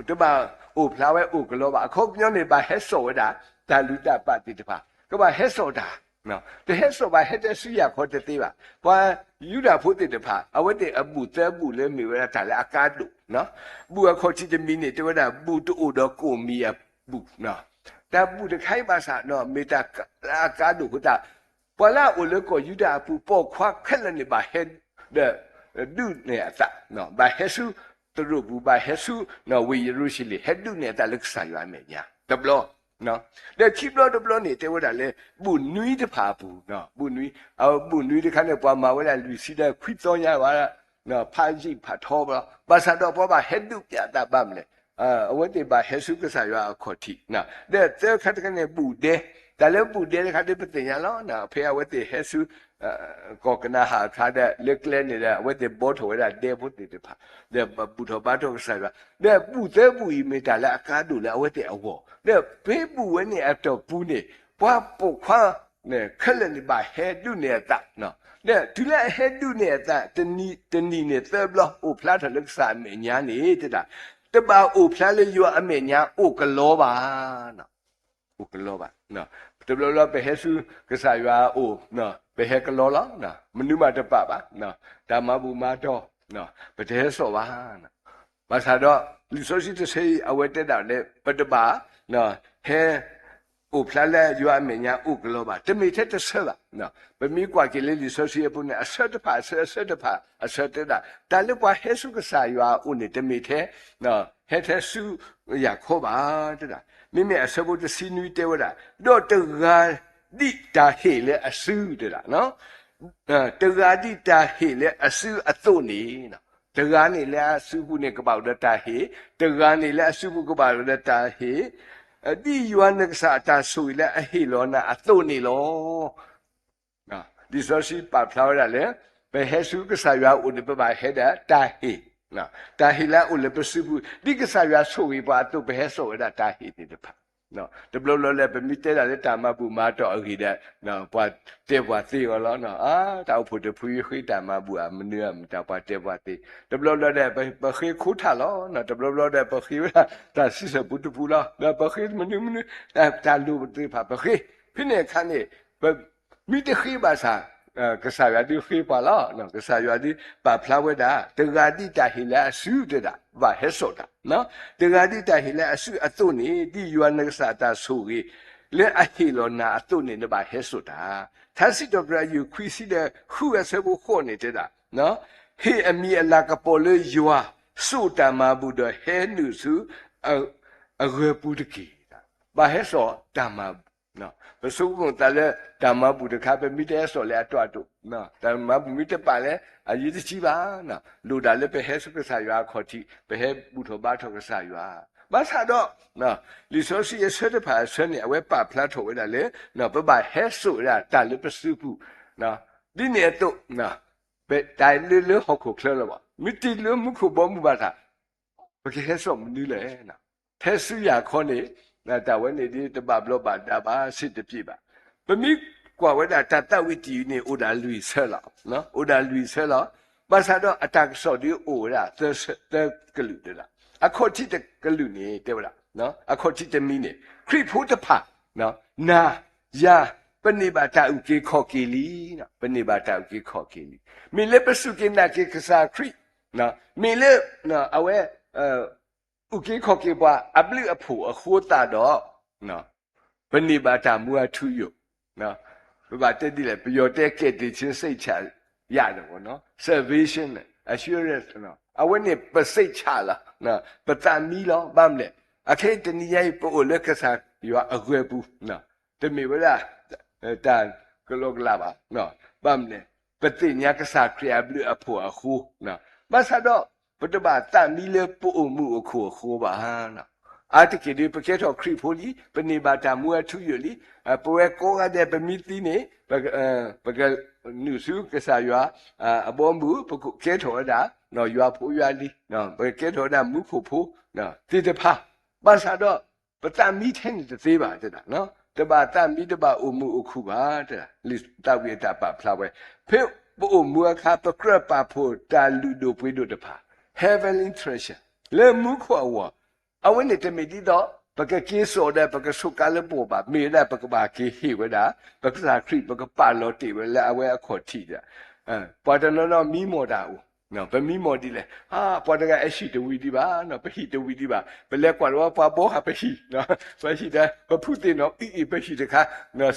တဘၣ်အိၣ်ဖျါဝဲအိၣ်ကလီဘၣ်. အခီပညီန့ၣ် ဘၣ်ဟဲစိာ်ဝဲဒၣ် တၢ်လုၢ်တၢ်ပာ်သ့ၣ်တဖၣ်, ကဘၣ်ဟဲစိာ်တၢ်, တဟဲစိာ်ဘၣ် ဟဲတဲစုယၤခီတသ့ဘၣ်. ပှၤယူဒၤဖိသ့ၣ်တဖၣ် အဝဲသ့ၣ်အဘူၣ်သၢဘူၣ်လၢမ့ၢ်ဝဲဒၣ်တၢ်လၢအကါဒိၣ်, ဘူၣ်အခီၣ်ထံးတမံၤန့ၣ် တဲဝဲဒၣ်ဘူၣ်တအိၣ်ဒီးကိၣ်မံၤအဘူၣ်, တၢ်ဘူၣ်တခါအံၤဘၣ်ဆၣ် မ့ၢ်တၢ်လၢအကါဒိၣ်အဃိသတး ပှၤလၢအအိၣ်လၢကီၢ်ယူဒၤအပူၤ ပိာ်ခွါခဲလၢာ်န့ၣ် ဘၣ်ဟဲ ဒီး ဒုးနဲၣ်အသး, ဘၣ်ဟဲဆူ သရိာ်ပူၤ, ဘၣ်ဟဲဆူ ဝ့ၢ်ယရူၤၡလ့ၣ်, ဟဲဒုးနဲၣ်အသးလၢကစၢ်ယွၤအမဲာ်ညါ တဘျီ, ဒီးခံဘျီတဘျီန့ၣ် တဲဝဲဒၣ်လၢ ဘူၣ်နွံတဖၣ်အပူၤ, ဘူၣ်နွံ, အဘူၣ်နွံတခါန့ၣ် ပှၤမၤဝဲဒၣ်လွံၢ်ဆံဒီးခွံသီညါဘၣ်, ဖးယံာ်ဖးထီဘၣ်, ဘၣ်ဆၣ်ဒီးပှၤဘၣ်ဟဲဒုးနဲၣ်အသးဘၣ်မနုၤလဲၣ်, အဝဲသ့ၣ်ဘၣ်ဟဲဆူကစၢ်ယွၤအခီၣ်ထံး, ဒီးသၢခါတခါန့ၣ် ဘူၣ်ဒဲ, တၢ်လၢဘူၣ်ဒဲတခါဒ်ပသ့ၣ်ညါလီၤ, ဖဲအဝဲသ့ၣ်ဟဲဆူ ကီၢ်ကနၤအၣ်အခါဒီး လၢကျဲန့ၣ်ဒီး အဝဲသ့ၣ်ဘှီထီၣ်ဝဲဒၣ်ဒဲဖိသ့ၣ်တဖၣ်, ဒီးဘူၣ်ထီၣ်ဘါထီၣ်ကစၢ်ယွၤ, ဒီးဘူၣ်သၢဘူၣ်အံၤမ့ၢ်တၢ်လၢအကါဒိၣ်လၢအဝဲသ့ၣ်အဂီၢ်, ဒီးဖဲဘူၣ်ဝဲန့ၣ်အတီၢ်ပူၤန့ၣ် ပှၤပိာ်ခွါ ခဲလၢာ်န့ၣ်ဘၣ်ဟဲဒုးနဲၣ်အသး, ဒီးတုၤလၢအဟဲဒုးနဲၣ်အသး တနံၤန့ၣ်သၢဘျီ အိၣ်ဖျါထီၣ်လၢကစၢ်အမဲာ်ညါန့ၣ် တဲဒၣ်, တဘၣ်အိၣ်ဖျါလၢယွၤအမဲာ်ညါအိၣ်ကလီဘၣ် အိၣ်ကလီဘၣ်. တဘျီဘျီပဟဲဆူကစၢ်ယွၤအအိၣ်, ပဟဲကလီလီၤ, မနုၤမးတပာ်ဘၣ်, တၢ်မၤဘူၣ်မၤတီၤ, ပတဟဲစိာ်ဘၣ်. ဘၣ်ဆၣ်ဒီး လံာ်စီဆှံတဆၢအံၤ အဝဲတဲဒၣ်လၢ ပတဘၣ် ဟဲ အိၣ်ဖျါလၢယွၤအမဲာ်ညါအိၣ်ကလီဘၣ်, တမ့ၢ်ထဲတဆၢဘၣ်. ပမ့ၢ်ကွၢ်က့ၤလၢလံာ်စီဆှံအပူၤန့ၣ် အဆၢတဖၣ်အဆၢ အဆၢတဖၣ်အဆၢတဲဒၣ် တၢ်လၢပှၤဟဲဆူကစၢ်ယွၤအအိၣ်န့ၣ် တမ့ၢ်ထဲ ဟဲထဲဆူယၤခီဘၣ် တဲဒၣ်. မ့မ့ၢ်အဆၢဖိတဆံနွံတဲဝဲဒၣ်, ဒီးတဂၤဒ်တၢ်ဟ့ၣ်လၢအစုတဲဒၣ်, တဂၤဒ်တၢ်ဟ့ၣ်လၢအစုအသိးန့ၣ်, တဂၤန့ၣ်လၢအစုပူၤန့ၣ် ကဘၣ်အိၣ်ဒီးတၢ်ဟ့ၣ်, တဂၤန့ၣ်လၢအစုပူၤကဘၣ်အိၣ်ဒီးတၢ်ဟ့ၣ်, ဒ်ယွၤနကစၢ်အတၢ်ဆိၣ်ဂ့ၤလၢအဟ့ၣ်လီၤနၤအသိးန့ၣ်လီၤ. လံာ်စီဆှံပာ်ဖျါဝဲဒၣ်လၢ ပဟဲဆူကစၢ်ယွၤအအိၣ်န့ၣ် ပဘၣ်ဟဲဒီးတၢ်ဟ့ၣ်, တၢ်ဟ့ၣ်လၢအအိၣ်လၢပစုပူၤ ဒ်ကစၢ်ယွၤဆိၣ်ဂ့ၤပှၤအသိး ပဟဲစိာ်ဝဲဒၣ်တၢ်ဟ့ၣ်သ့ၣ်တဖၣ်. တဘျီဘျီလၢပမ့ၢ်တဲဒၣ်လၢတၢ်မၤဘူၣ်မၤတီၤအဂ့ၢ်ဒီး ပှၤတဲပှၤသ့အီၤလီၤ. တၢ်အိၣ်ဖှိၣ်တဖုဃ့တၢ်မၤဘူၣ်ဧါ မနုၤဧါ မတၤပှၤတဲပှၤသ့, တဘျီဘျီဒီး ပဃ့ခိထၣ်လီၤ, တဘျီဘျီဒီးပဃ့ဝဲဒၣ်တၢ်စံးဆၢပူတပူလီၤ, ဒီးပဃ့မနုၤမနုၤ တၢ်လိၣ်သ့ၣ်တဖၣ်ပဃ့, ဖဲန့ၣ်အခါန့ၣ် ပမ့ၢ်တဃ့ဘၣ်ဆၣ် ကစၢ်ယွၤဒုးဃ့ပှၤလီၤ. ကစၢ်ယွၤဒုးပာ်ဖျါဝဲဒၣ် တဂၤဒ်တၢ်ဟ့ၣ်လၢအစုတဲဒၣ် ဘၣ်ဟဲစိာ်တၢ်, တဂၤဒ်တၢ်ဟ့ၣ်လၢအစုအသိးန့ၣ် ဒ်ယွၤနကစၢ်အတၢ်ဆိၣ်ဂ့ၤ လၢအဟ့ၣ်လီၤနၤအသိးန့ၣ် နဘၣ်ဟဲစိာ်တၢ်. ထါစံးထီၣ်ပတြၢၤ အယုၢ်ခွံဆံဒီးဃု အဆၢဖိဃိးန့ၣ်တဲဒၣ်, ဟ့ၣ်အမံၤအလၤကပီၤလၢယွၤ, စိာ်တၢ်မၤဘူၣ်ဒီးဟဲနုာ်ဆူ အဂၢၤပူၤတက့ၢ်. ဘၣ်ဟဲစိာ်တၢ်မၤဘူၣ်, ပဆိကမိၣ်သးလၢတၢ်မၤဘူၣ်တခါ ပမ့ၢ်တဟဲစိာ်လၢအတီအတိာ်, တၢ်မၤဘူၣ်မ့ၢ်တပာ်လၢ အရေးတကြီးဘၣ်, လိၣ်ဒၣ်လၢပဟဲဆူကစၢ်ယွၤအခီၣ်ထံး ပဟဲဘူၣ်ထီၣ်ဘါထီၣ်ကစၢ်ယွၤ, ဘၣ်ဆၣ်ဒီး လံာ်စီဆှံအဆၢတဖၣ်အဆၢန့ၣ် အဝဲပာ်ဖျါထီၣ်ဝဲဒၣ်လၢ ပဘၣ်ဟဲစိာ်ဝဲဒၣ်တၢ်လၢပစုပူၤ, ဒ်န့ၣ်အသိး တၢ်လၢလၢဟီၣ်ခိၣ်ချၢလၢၤဘၣ်, မ့ၢ်တ့ၢ်လၢမူခိၣ်ဘီမုၢ်ဘၣ်ဆၣ် ပကဟဲစိာ်မနုၤလဲၣ်. ဟဲဆူယၤခီန့ၣ် တၢ်ဝဲန့ၣ်ဒ်တဘၣ်ဘျီးဘၣ်ဒါဘၣ် စ့တပျ့ၤဘၣ်. ပမ့ၢ်ကွၢ်ဝဲဒၣ်တၢ်သးဝံၣ်တယုၢ်န့ၣ် အိၣ်ဒၣ်လွံၢ်ဆၢလီၤ, အိၣ်ဒၣ်လွံၢ်ဆၢလီၤ. ဘၣ်ဆၣ်ဒီးအတၢ်ကစီၣ်ဒ်အိၣ်ဝဲဒၣ်သၢကလုာ်တဲဒၣ်, အခီၣ်ထံးတကလုာ်န့ၣ် တဲဝဲဒၣ်, အခီၣ်ထံးတမံၤန့ၣ် ခရံာ်ဖိတဖၣ် နၤ ယၤ ပန့ၢ်ဘၣ်တၢ်အုၣ်က့ၤခီၣ်က့ၤလံ, ပန့ၢ်ဘၣ်တၢ်အုၣ်က့ၤခီၣ်က့ၤလံ. မ့ၢ်လၢပစူၢ်က့ၤနာ်က့ၤကစၢ်ခရံာ်, မ့ၢ်လၢ အဝဲ အုၣ်က့ၤခီၣ်က့ၤပှၤအဘျုးအဖှိၣ်အဃိသတးဒီး ပန့ၢ်ဘၣ်တၢ်မူအထူအယိာ်, ပဘၣ်တဲဒ်လဲၣ် ပယီၤတဲ ကယ်တင်ခြင်းစိတ်ချရသည်ပေါ့နော်, salvation assurance အဝဲန့ၣ်ပစိတ်ချလီၤ, ပသးမံလီၤ. ဘၣ်မနုၤလဲၣ်, အခဲအံၤတနံၤညါအံၤ ပအိၣ်လၢကစၢ်ယွၤအဂၢၤပူၤ, တမ့ၢ်ဝဲဒၣ် တၢ်ကလီကလီဘၣ်, ဘၣ်မနုၤလဲၣ်, ပသ့ၣ်ညါကစၢ်ခရံာ်အဘျုးအဖှိၣ်အဃိ, ဘၣ်ဆၣ်ဒီး ပတဘၣ်သးမံလၢပအိၣ်မုာ်အိၣ်ခုၣ်အဃိဘၣ်. အါတက့ၢ်ဒ် ပကဲထီၣ်ခရံာ်ဖိလံ, ပန့ၢ်ဘၣ်တၢ်မူအထူအယိာ်လံ, ပဝဲကိးဂၤဒဲး ပမ့ၢ်သံန့ၣ် ပကနုာ်ဆူကစၢ်ယွၤအဘီအမုၢ်, ပကဲထီၣ်ဝဲဒၣ် ယွၤဖိယွၤလံၤ, ပကဲထီၣ်ဝဲဒၣ်မူခိၣ်ဖိသ့ၣ်တဖၣ်, ဘၣ်ဆၣ်ဒီး ပသးမံထဲန့ၣ်တသ့ဘၣ်, တဘၣ်သးမံ တဘၣ်အိၣ်မုာ်အိၣ်ခုၣ်ဘၣ်, လံာ်သးဝံၣ်အတၢ်ပာ်ဖျါဝဲ, ဖဲပအိၣ်မူအခါ ပကြၢးပာ်ဖှိၣ်တၢ်လုၢ်ဒိၣ်ပှ့ၤဒိၣ်တဖၣ်, heavenly treasure လၢမူခိၣ်အဂီၢ်, အဝဲန့ၣ်တမ့ၢ်ဒ်သိး ပကက့ၤစိာ်ဒီး ပကဆိးကါလၢပဂီၢ်ဘၣ်, မ့ၢ်ဝဲဒၣ်ပကဘၣ်က့ၤဟ့ၣ်ဝဲဒၣ် ပကစၢ်ခရံာ် ပကပာ်လီၤတ့ၢ်ဝဲလၢအဝဲအခီၣ်ထံးဒီး, ပှၤတနီၤနီၤမံမီၢ်တၢ်အိၣ် ပမံမီၢ်ဒ်လဲၣ်, ပှၤတဂၤအဟံၣ်တဝံၤဒံးဘၣ်, ပဟံၣ်တဝံၤဒံးဘၣ်, ပလဲၤကွၢ်လီၤပှၤဘီဃာ်ပဟံၣ်, ပဟံၣ်ဒီး ပဖုသ့ၣ်နီၣ်အံၤအံၤ ပဟံၣ်တခါ,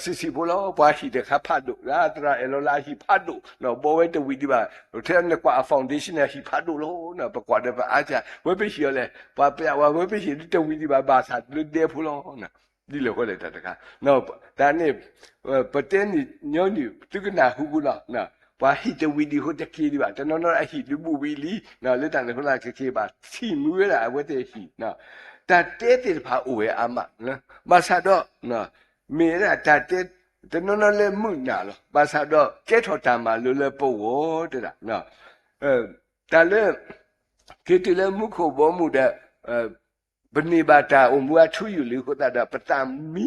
စံးစံးဖိလီၤ, ပှၤဟံၣ်တခါဖးဒိၣ်, သရၣ်အဲၣ်လီၤလၢအဟံၣ်ဖးဒိၣ်, ဘီဝဲတဝံၤဒံးဘၣ်, ထဲနကွၢ်အ foundation န့ၣ် အဟံၣ်ဖးဒိၣ်လီၤ, ပကွၢ်ဒီးပအါစၢ်, ဝဲပဟံၣ်အီၤလဲၣ်, ပှၤပျးဝဲ ဝဲပဟံၣ်ဒ်တဝံၤဒံးဘၣ် ဘၣ်ဆၣ်လၢဒဲဖိလီၤ. ဒ်လဲၣ်ဃီလဲၣ်တၢ်တခါ, တၢ်န့ၣ် ပတဲနံၣ်ညီနုၢ် သုကနၢ်ဟူပူၤလီၤ, ပှၤဟံၣ်တဝံၤဒံးဃိတက့ၤဒံးဘၣ်, တနီၤနီၤအဟံၣ်ဒုးဘူးဝံၤလံ, လၢတၢ်န့ၣ်အဃိသတးကက့ၤဘၣ် ထံၣ်မုာ်ဝဲဒၣ်အဝဲသ့ၣ်ဟံၣ်, တၢ်တဲသ့ၣ်တဖၣ်အိၣ်ဝဲအါမး, ဘၣ်ဆၣ်ဒီး မ့ၢ်ဝဲဒၣ်တၢ်တဲ တနီၤနီၤလၢမုာ်နၢ်လီၤ, ဘၣ်ဆၣ်ဒီးကဲထီၣ်တၢ်မၤလိလၢပဂီၢ်တဲဒၣ်, တၢ်လၢ က့ၤတုၤလၢမူခိၣ်ဘီမုၢ်ဒီး ပန့ၢ်ဘၣ်တၢ်အိၣ်မူအထူအယိာ်လံအဃိသတးဒီး ပသးမ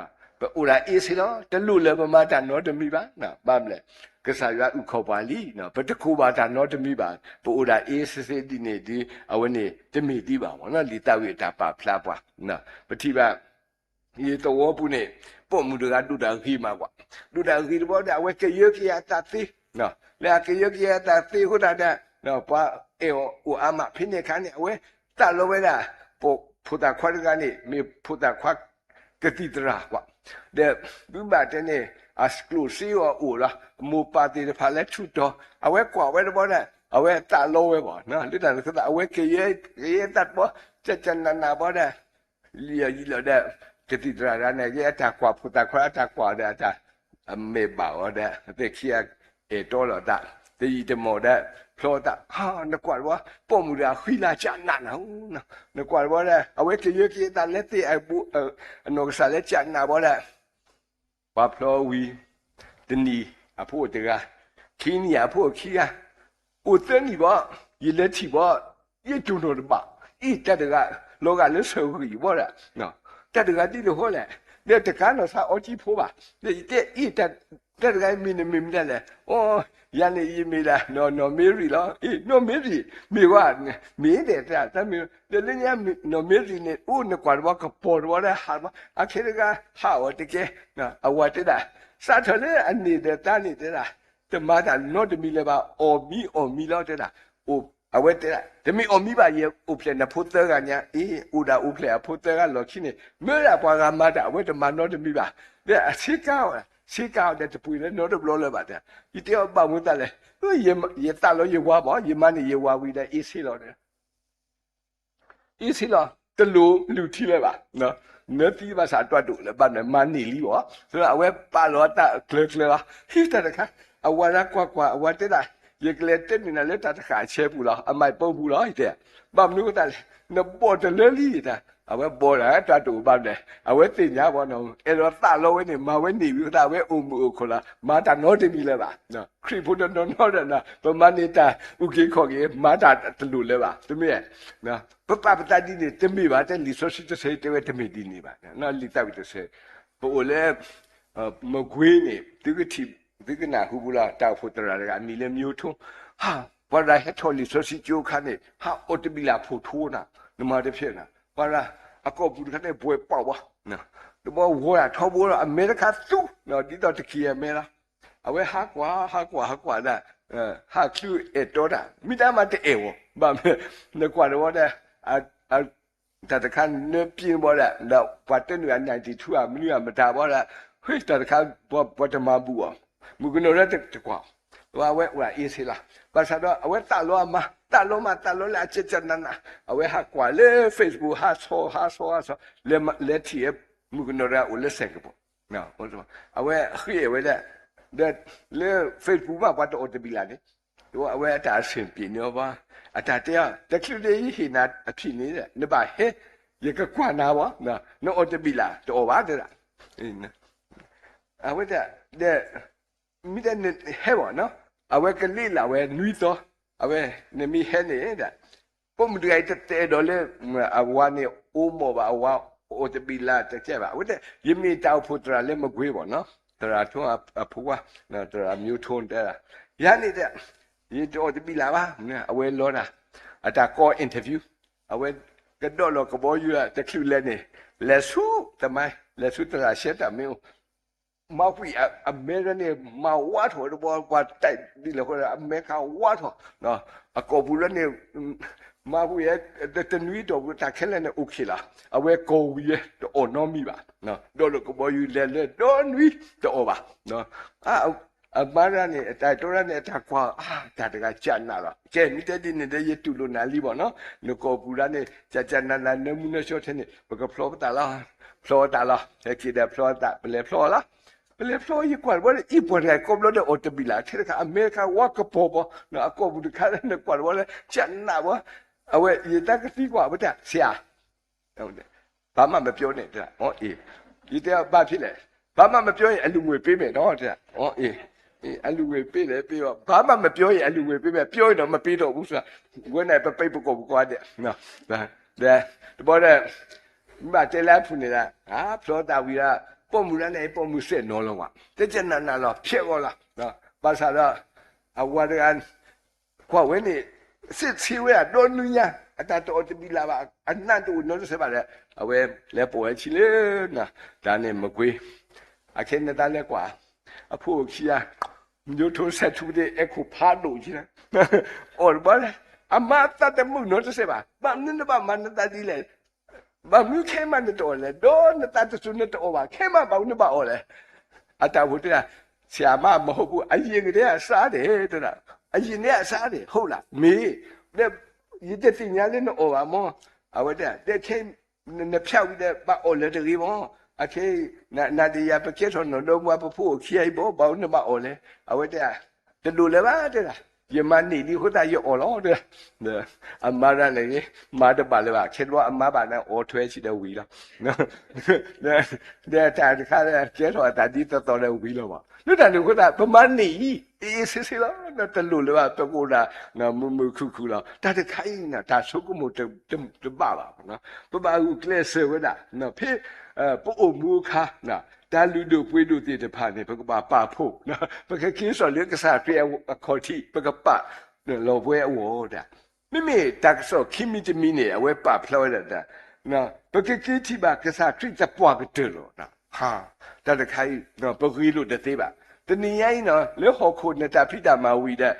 ံ, ပအိၣ်ဒၣ်အ့စ့လီၤ, တလိၣ်လၢပမၤတၢ်နီတမံၤဘၣ်, ဘၣ်မနုၤလဲၣ်, ကစၢ်ယွၤအုၣ်ခီၣ်ပှၤလံ, ပတကိၢ်ဘၣ်တၢ်နီတမံၤဘၣ်, ပအိၣ်ဒၣ်အ့စ့စ့ဒ်န့ၣ်ဒီး အဝဲန့ၣ်တမ့ၢ်ဒံးဘၣ်မ့ၢ်နီၤ, လံာ်သးဝံၣ်အတၢ်ပာ်ဖျါပှၤ, ပထံၣ်ဘၣ် ယသဝီပူၤန့ၣ် ပိာ်မုၣ်တဂၤဒိၣ်တၢ်ဂ့ၤမးကွၢ်, ဒိၣ်တၢ်ဂ့ၤတဘျီဒီး အဝဲကယၢကယဲအသးသ့, လၢအကယၢကယဲအသးသ့အဃိသတးဒီး ပှၤအဲၣ်အီၤအိၣ်အါမး, ဖဲန့ၣ်အခါန့ၣ် အဝဲသးလီဝဲဒၣ် ဖိသၣ်ခွါတဂၤန့ၣ် မ့ၢ်ဖိသၣ်ခွါကသံၣ်သရၣ်ကွၢ်, ဒီးသုဘၣ်တဲန့ၣ် အကျိၣ်စ့အီၤအိၣ်လီၤ, အမိၢ်ပၢ်သ့ၣ်တဖၣ်လၢထူးတီၤ, အဝဲကွၢ်ဝဲတဘျီဒီး အဝဲသးလီဝဲဘၣ်, လၢတၢ်န့ၣ်အဃိသတး အဝဲကယဲကယဲသးတဘျီ, ကကနးနးဘျီဒီး လံာ်ယံာ်လီၤဒီး ကသံၣ်သရၣ်တဂၤန့ၣ် က့အတၢ်ကွၢ် ဖိသၣ်ခွါအတၢ်ကွၢ်ဒီးအတၢ် အမဲာ်ဘၣ်အီၤဒီး အသ့ၣ်ခံဂၤအဲၣ်တီလီၤအသး, တယံာ်တမီၢ်ဒီး ဖျီအသး, နကွၢ်တဘျီ ပိာ်မုၣ်တဂၤဃံလၤကနးနးဧိၤ, နကွၢ်တဘျီဒီး အဝဲကယၢကယဲသးလၢသ့ၣ်အဘိ အနီၢ်ကစၢ်လၢကနးဘျီဒီး ပှၤဖျီဝံၤ တနံၣ်အဖိအိၣ်တဂၤ, ခံနံၣ်အဖိအိၣ်ခံဂၤ, အိၣ်သၢနံၣ်ဘၣ်, ယလဲၤထံၣ်ဘၣ်, ယတိၢ်နီၣ်တဘၣ်, အ့ၣ် တၢ်တဂၤ လီၤဂာ်လၢဆၢဂံၢ်ဘၣ်ဒီး တၢ်တဂၤဒ်လဲၣ်ဃီလဲၣ်, ဒီးတကးနီၢ်ဆါအီကံဖိဘၣ်, ဒီးယတဲအ့ၣ် တၢ်တဂၤမ့ၢ်နမ့ၢ်မတၤလဲၣ်, အိ ယၤန့ၣ်ယမ့ၢ်ဒၣ် နီၢ်မ့ရံလီၤ, အ့ၣ် နီၢ်မ့ရံ မ့ၢ်ဝဲ, မ့ၢ်ဒဲးတၢ်တမ့ၢ်, ဒီးလၢညါ နီၢ်မ့ရံန့ၣ် အိၣ်နကွၢ်တဘျီ ကပီၤတဘျီဒီးဟးတဘျီ, အခဲတဂၤဟးအီၤတကဲ, အဝၤတဲဒၣ် စးထီၣ်လၢအန့ၢ်ဒီးသါန့ၣ်တဲဒၣ် တမၤတၢ်နီတမံၤလၢၤဘၣ်, အီၣ်မံအီၣ်မံလီၤတဲဒၣ်, အဝဲတဲဒၣ် တမ့ၢ်အီၣ်မံဘၣ်, ယအိၣ်ဖျဲၣ်နဖိသၢဂၤညါ, အ့ၣ် အိၣ်ဒၣ်အိၣ်ဖျဲၣ်အဖိသၢဂၤလီၢ်ခံန့ၣ် မ့ၢ်ဒၣ်ပှၤဂၤမၤတၢ် အဝဲတမၤနီတမံၤဘၣ်, ဒီးအဆ့ကၤအီၤ, ဆ့ကၤအီၤဒီးတပှ့ၤလၢနီတဘျီလၢၤဘၣ်တဲ, ယတဲအီၤဘၣ်မနုၤသးလဲၣ်, ယသးလီယဝၤဘၣ်, ယမၤန့ၢ်ယဝၤဝံၤဒီးအ့ၣ်ဆ့လီၤ အ့ၣ်ဆ့လီၤ, တလိၣ်လုၢ်ထံလၢၤဘၣ်, နၢသံဘၣ်ဆၣ်အတွၤဒိၣ်လၢၤဘၣ်န့ၣ် မၤန့ၢ်လံဘၣ်, အဝဲပာ်လီၤအသးကျၢၤကျၢၤလီၤ, ဟံးတၢ်တခါ, အဝၤဒၣ်ကွၢ်ကွၢ် အဝၤတဲဒၣ်, ယကလဲၤတဲန့ၢ်နၤလၢတၢ်တဃာ်အဆဲပူၤလီၤ, အမၤပၢပူၤလီၤ, ယတဲ, ဘၣ်မနုၤအဃိသတးလဲၣ်, နဘီၣ်တလၢလံ, အဝဲဘီၣ်ဒၣ်တွၤဒိၣ်ဘၣ်န့ၣ် အဝဲသ့ၣ်ညါဘၣ်နီၤ, အဲၣ်ဒိးသးလီဝဲန့ၣ် မၤဝဲန့ၢ်ဝံၤအဃိသတး အဝဲအိၣ်မုာ်အိၣ်ခုၣ်လီၤ, မၤတၢ်နီတမံၤလၢၤဘၣ်, ခရံာ်ဖိတနီၤနီၤဒီး ပမၤန့ၢ်တၢ်အုၣ်က့ၤခီၣ်က့ၤ မၤတၢ်တလိၣ်လၢၤဘၣ်, တမ့ၢ် ပပာ်ပသးဒ်န့ၣ် တမ့ၢ်ဘၣ်, တၢ်လံာ်စီဆှံတဆၢတဲဝဲတမ့ၢ်ဒ်န့ၣ်ဘၣ်, လံာ်သးဝံၣ်တဆၢ, ပအိၣ်လၢ မကွ့ၤန့ၣ် သုကထံၣ် သုကနၢ်ဟူပူၤလီၤ, တၢ်အိၣ်ဖှိၣ်သရၣ်တဂၤ အမံၤလၢ မျိုးထွန်း, ပှၤတဂၤဟဲထီၣ်လံာ်စီဆှံကၠိအခါန့ၣ် ဟးအီၣ်တဘံၣ်လၢ်ဖိထိနၤ, နမၤတဖျဲးနၤ, ပှၤတဂၤ အကိာ်ပူၤတခါန့ၣ် ဘှဲးပီၣ်ဝဲ, တဘျီဝီၤဒၣ်ထီဘိဒီး အမဲတခါသူ ဒ်သိးတက့ၤအမဲလီၤ, အဝဲဟးကွၢ် ဟးကွၢ် ဟးကွၢ်ဒၣ်, ဟးချုးအဲၣ်တီတၢ် မ့ၢ်တၢ်မၤတအဲၣ်ဝဲ, ဘၣ်မနုၤ နကွၢ်တဝီဒီး တၢ်တခါနၢပံၤဘၣ်ဒီး ဒီးပှၤတဲနုာ်အနၢ်တံၢ်ထူအမနုၤအမတၤဘၣ်ဒီး, ဟ့ၣ် တၢ်တခါ ပှၤတမၤဘူၣ်အီၤ, မုၣ်ကနီၤဒၣ်တကွၢ်, အဝဲအိၣ်ဒၣ်အ့ၣ်ဆ့လီၤ, ဘၣ်ဆၣ်ဒီး အဝဲသးလီအမါ သးလီမး သးလီလၢအကၠၢကၠၢနးနး, အဝဲဟးကွၢ်လၢ Facebook ဟးဆီ ဟးဆီ ဟးဆီ, လဲၤထံၣ် မုၣ်ကနီၤတဂၤအိၣ်လၢ Singapore အဝဲဃ့အဲၣ်ဝဲဒၣ်, ဒီးလၢ Facebook မး ပှၤတအီၣ်တဘံၣ်လၢ်န့ၣ်, အဝဲအတၢ်အဆ့ၣ်ပျံၤန့ၢ်အီၤဘၣ်, အတၢ်တဲအီၤ တချုးဒ်ယဟ့ၣ်နၤအဖံးန့ၣ် နဘၣ်ဟဲ, ယကကွၢ်နၤဘၣ်, နအီၣ်တဘံၣ်လၢ် တအီၣ်ဘၣ်တဲဒၣ်, အဝဲဒၣ် ဒီး မ့ၢ်တဲနဟဲဘၣ်နီၤ, အဝဲကလ့လၢ်ဝဲနွံသီ, အဝဲ နမ့ၢ်ဟဲန့ၣ်ဒၣ်, ပိာ်မုၣ်တဂၤအံၤတအဲၣ်ဒိးလၢ အဝၤန့ၣ်အိၣ်မးဘၣ်, အဝၤအီၣ်တဘံၣ်လၢ်တကဲဘၣ်, အဝဲတဲ ယမ့ၢ်တၢ်အိၣ်ဖှိၣ်သရၣ်လၢမကွ့ၤဘၣ်နီၤ, သရၣ်ထိအဖိခွါ, သရၣ်မျိုးထွန်းတဲဒၣ်, ယၤန့ၣ်တဲ ယတအီၣ်တဘံၣ်လၢ်ဘၣ်, အဝဲလီၤတၢ်, အတၢ်ကီ interview, အဝဲကဒီးလီၤကဘီယူၤတချုးလဲၤန့ၣ်, လဲၤဆူသမိုင်း, လဲၤဆူသရၣ်ရှဲတၢ်မ့ၢ်အိၣ် မၤဝံၤအမဲရန့ၣ် မၤဝါထီၣ်ဝဲတဘျီ ပှၤတဲဒ်လဲၣ်ဃီ အမဲခါဝါထီၣ်, အကိာ်ပူၤလၢန့ၣ် မၤဝံၤ တနွံအတီၢ်ပူၤ တၢ်ခဲလၢာ်န့ၣ် အိၣ်ခ့လီၤ. အဝဲကိးဝံၤ တအီၣ်နီတမံၤဘၣ်, ဒီးလၢကဘီယူၤလဲၤလၢဒီနွံတအီၣ်ဘၣ်. အမါတဂၤန့ၣ် အတၢ်အဲၣ်တီတဂၤန့ၣ် အတၢ်ကွၢ် တၢ်တဂၤကနးလီၤ. ကဲ မ့ၢ်တဲဒ်န့ၣ်ဒီး ယတူၢ်လိာ်နၤလံဘၣ်နီၤ, နကိာ်ပူၤဒၣ်န့ၣ် ကနးနး နၢမူနၢဆှီထဲန့ၣ် ပကဖျီပသးလီၤ. ဖျီသးလီၤ. ဟဲက့ၤဒီးဖျီသး ပလဲၤဖျီလီၤ. ပလဲၤဖျီ ယကွၢ်တဘျီလၢ အံၤပှၤတဂၤကိးဘျီဒီးအီၣ်တဘ့ၣ်လၢ ထဲတခါ အမဲတခါ ဝါကပီၤပီၤ, အကိာ်ပူၤတခါလၢ နကွၢ်တဘျီလၢ ကနးဘၣ်. အဝဲ ယတၢ်ကသံကွၢ်ဝဲတၢ် ဆရာ ဘာမှမပြောနဲ့ တဲဒၣ်, အီ အ့ ယတဲ ဘာဖြစ်လဲ, ဘာမှမပြောရင် အလူငွေပေးမယ်နော် တဲဒၣ်, အီ အ့ အလူငွေပေးလဲၣ် ပေးဘၣ်, ဘာမှမပြောရင် အလူငွေပေးမယ်, ပြောရင်တော့ မပေးတော့ဘူးဆိုတာ, ဝဲန့ၣ် ပပိတ်ပကိာ်ပကွၢ်ဒဲး, ဒီး တဘျီဒီး မ့ၢ်ဘၣ်တဲလၢအဖုၣ်န့ၣ်ဒၣ်, ဖျီသးဝံၤဒီး ပိာ်မုၣ်ဒၣ်န့ၣ် ပိာ်မုၣ်စဲးနီၤလီၤဝဲ, တဲကနးနးလီၤ ဖျဲးဂီၤလီၤ, ဘၣ်ဆၣ်ဒီး အဝၤတဂၤ ကွၢ်ဝဲန့ၣ် စ့းဆ့ဝဲဒၣ်ဒီနွံညါ အတၢ်တအီၣ်တဘံၣ်လၢၤဘၣ်, အနၢ်တအိၣ်နီတစဲးဘၣ်ဒီး အဝဲလဲၤပိာ်ဝဲဆံလၢ တၢ်န့ၣ်မကွ့, အခဲအံၤနတၢ်လဲၤကွၢ် အဖိအိၣ်ခံဂၤ မျိုးထိုးဆက်ထူးသ့ၣ် အဲၣ်ခိၣ်ဖးဒိၣ်က့, အီၣ်တဘျီလဲၣ်, အမါသးတမုာ်နီတစဲးဘၣ်, ဘၣ်မနုၤနဘၣ်မၤနသးဒ်လဲၣ်, ဘၣ်မနုၤခဲမးနတအီၣ်လဲၣ်, ဒီးနသးတစိၤနတအီၣ်ဘၣ် ခဲမးဘၣ်မနုၤနဘၣ်အီၣ်လဲၣ်. အတၢ်အိၣ်ဖှိၣ်တဲဒၣ်, ဆရာမ မဟုတ်ဘူး, အရင်ကတည်းက စားတယ် တဲဒၣ်, အရင်ကတည်းက စားတယ် ဟုတ်လား မ့ၢ်, ဒီး ယတသ့ၣ်ညါလၢနအီၣ်ဘၣ်မ့ၢ်, အဝဲတဲဒၣ် တဲခဲ နဖျါဝံၤဒီး ဘၣ်အီၣ်လၢၤတဂ့ၤမ့ၢ်, အခဲအံၤ နၤဒီးယၤ ပကဲထီၣ်နီၢ်ဒီမါ ပဖိအိၣ်ခံဂၤအံၤဘၣ် ဘၣ်မနုၤနဘၣ်အီၣ်လဲၣ်, အဝဲတဲဒၣ်, တဒိၣ်လၢၤဘၣ် တဲဒၣ်, ယမၤန့ၢ်လံအဃိသတးယအီၣ်လီၤ တဲဒၣ်, အမါတဂၤန့ၣ် မၤတဘၣ်လၢၤဘၣ်, ခဲတဘျီအမါဘၣ်န့ၣ် အီၣ်ထွဲဆံးဒီးဝံၤလီၤ ဒီးတၢ်တခါ ကဲထီၣ်အသးဒ်သိးသိးဒီးဝံၤလီၤဘၣ်. လၢတၢ်န့ၣ်အဃိသတး ပမၤန့ၢ်အံၤ အ့ၣ်အ့ၣ်ဆ့ဆ့လီၤ, တလိၣ်လၢၤဘၣ် ပကအိၣ်ဒၣ် မုာ်မုာ်ခုၣ်ခုၣ်လီၤ. တၢ်တခါအံၤ တၢ်ဆိကမိၣ်တဘၣ်ဘၣ်, ပဘၣ်ဂုာ်ကျဲးစၢးဝဲဒၣ် ဖဲ ပအိၣ်မူအခါ တၢ်လုၢ်ဒိၣ်ပှ့ၤဒိၣ်သ့ၣ်တဖၣ်န့ၣ် ပကဘၣ်ပာ်ဖှိၣ်, ပကက့ၤစိာ်လၢကစၢ်ခရံာ်အခီၣ်ထံး ပကပာ်လီၤပှဲၤအဂီၢ်ဒၣ်. မ့မ့ၢ်တၢ်ကစီၣ်ခံမံၤတမံၤန့ၣ် အဝဲပာ်ဖျါဝဲဒၣ်, ပကက့ၤထံၣ်ဘၣ်ကစၢ်ခရံာ်သပှၢ်ကတၢၢ်လီၤ. တၢ်တခါအံၤ ပဂ့ၤလိာ်တသ့ဘၣ်. တနံၤညါအံၤ လၢဟီၣ်ခိၣ်နတၢ်ဖံးတၢ်မၤဝံၤဒီး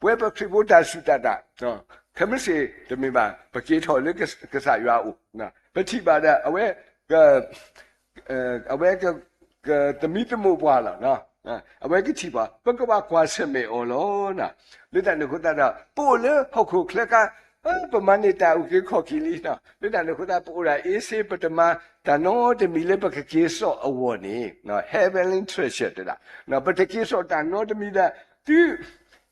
ပဝဲပခရံာ်ဖိတၢ်စူၢ်တၢ်နာ် ခဲမုၢ်ဆ့ၣ်တမ့ၢ်ဘၣ် ပက့ၤထီၣ်လၢကစၢ်ယွၤအအိၣ်, ပထံၣ်ဘၣ်ဒီး အဝဲ အဝဲ ကသမံသမိးပှၤလီၤ. အဝဲကထံၣ်ပှၤ ပကဘၣ်ကွၢ်ဆၢၣ်မဲာ်အီၤလီၤ. လၢတၢ်န့ၣ်အဃိသတးဒီး ပအိၣ်လၢဟီၣ်ခိၣ်ချၢခါ ပမၤန့ၢ်တၢ်အုၣ်က့ၤခီၣ်က့ၤလံ. လၢတၢ်န့ၣ်အဃိသတး ပအိၣ်ဒၣ်အ့ၣ်စ့ ပတမၤတၢ်နီတမံၤလၢပကက့ၤစိာ်အဂီၢ်န့ၣ် heavenly treasure တဲဒၣ်, ပတက့ၤစိာ်တၢ်နီတမံၤဒီး တုၤ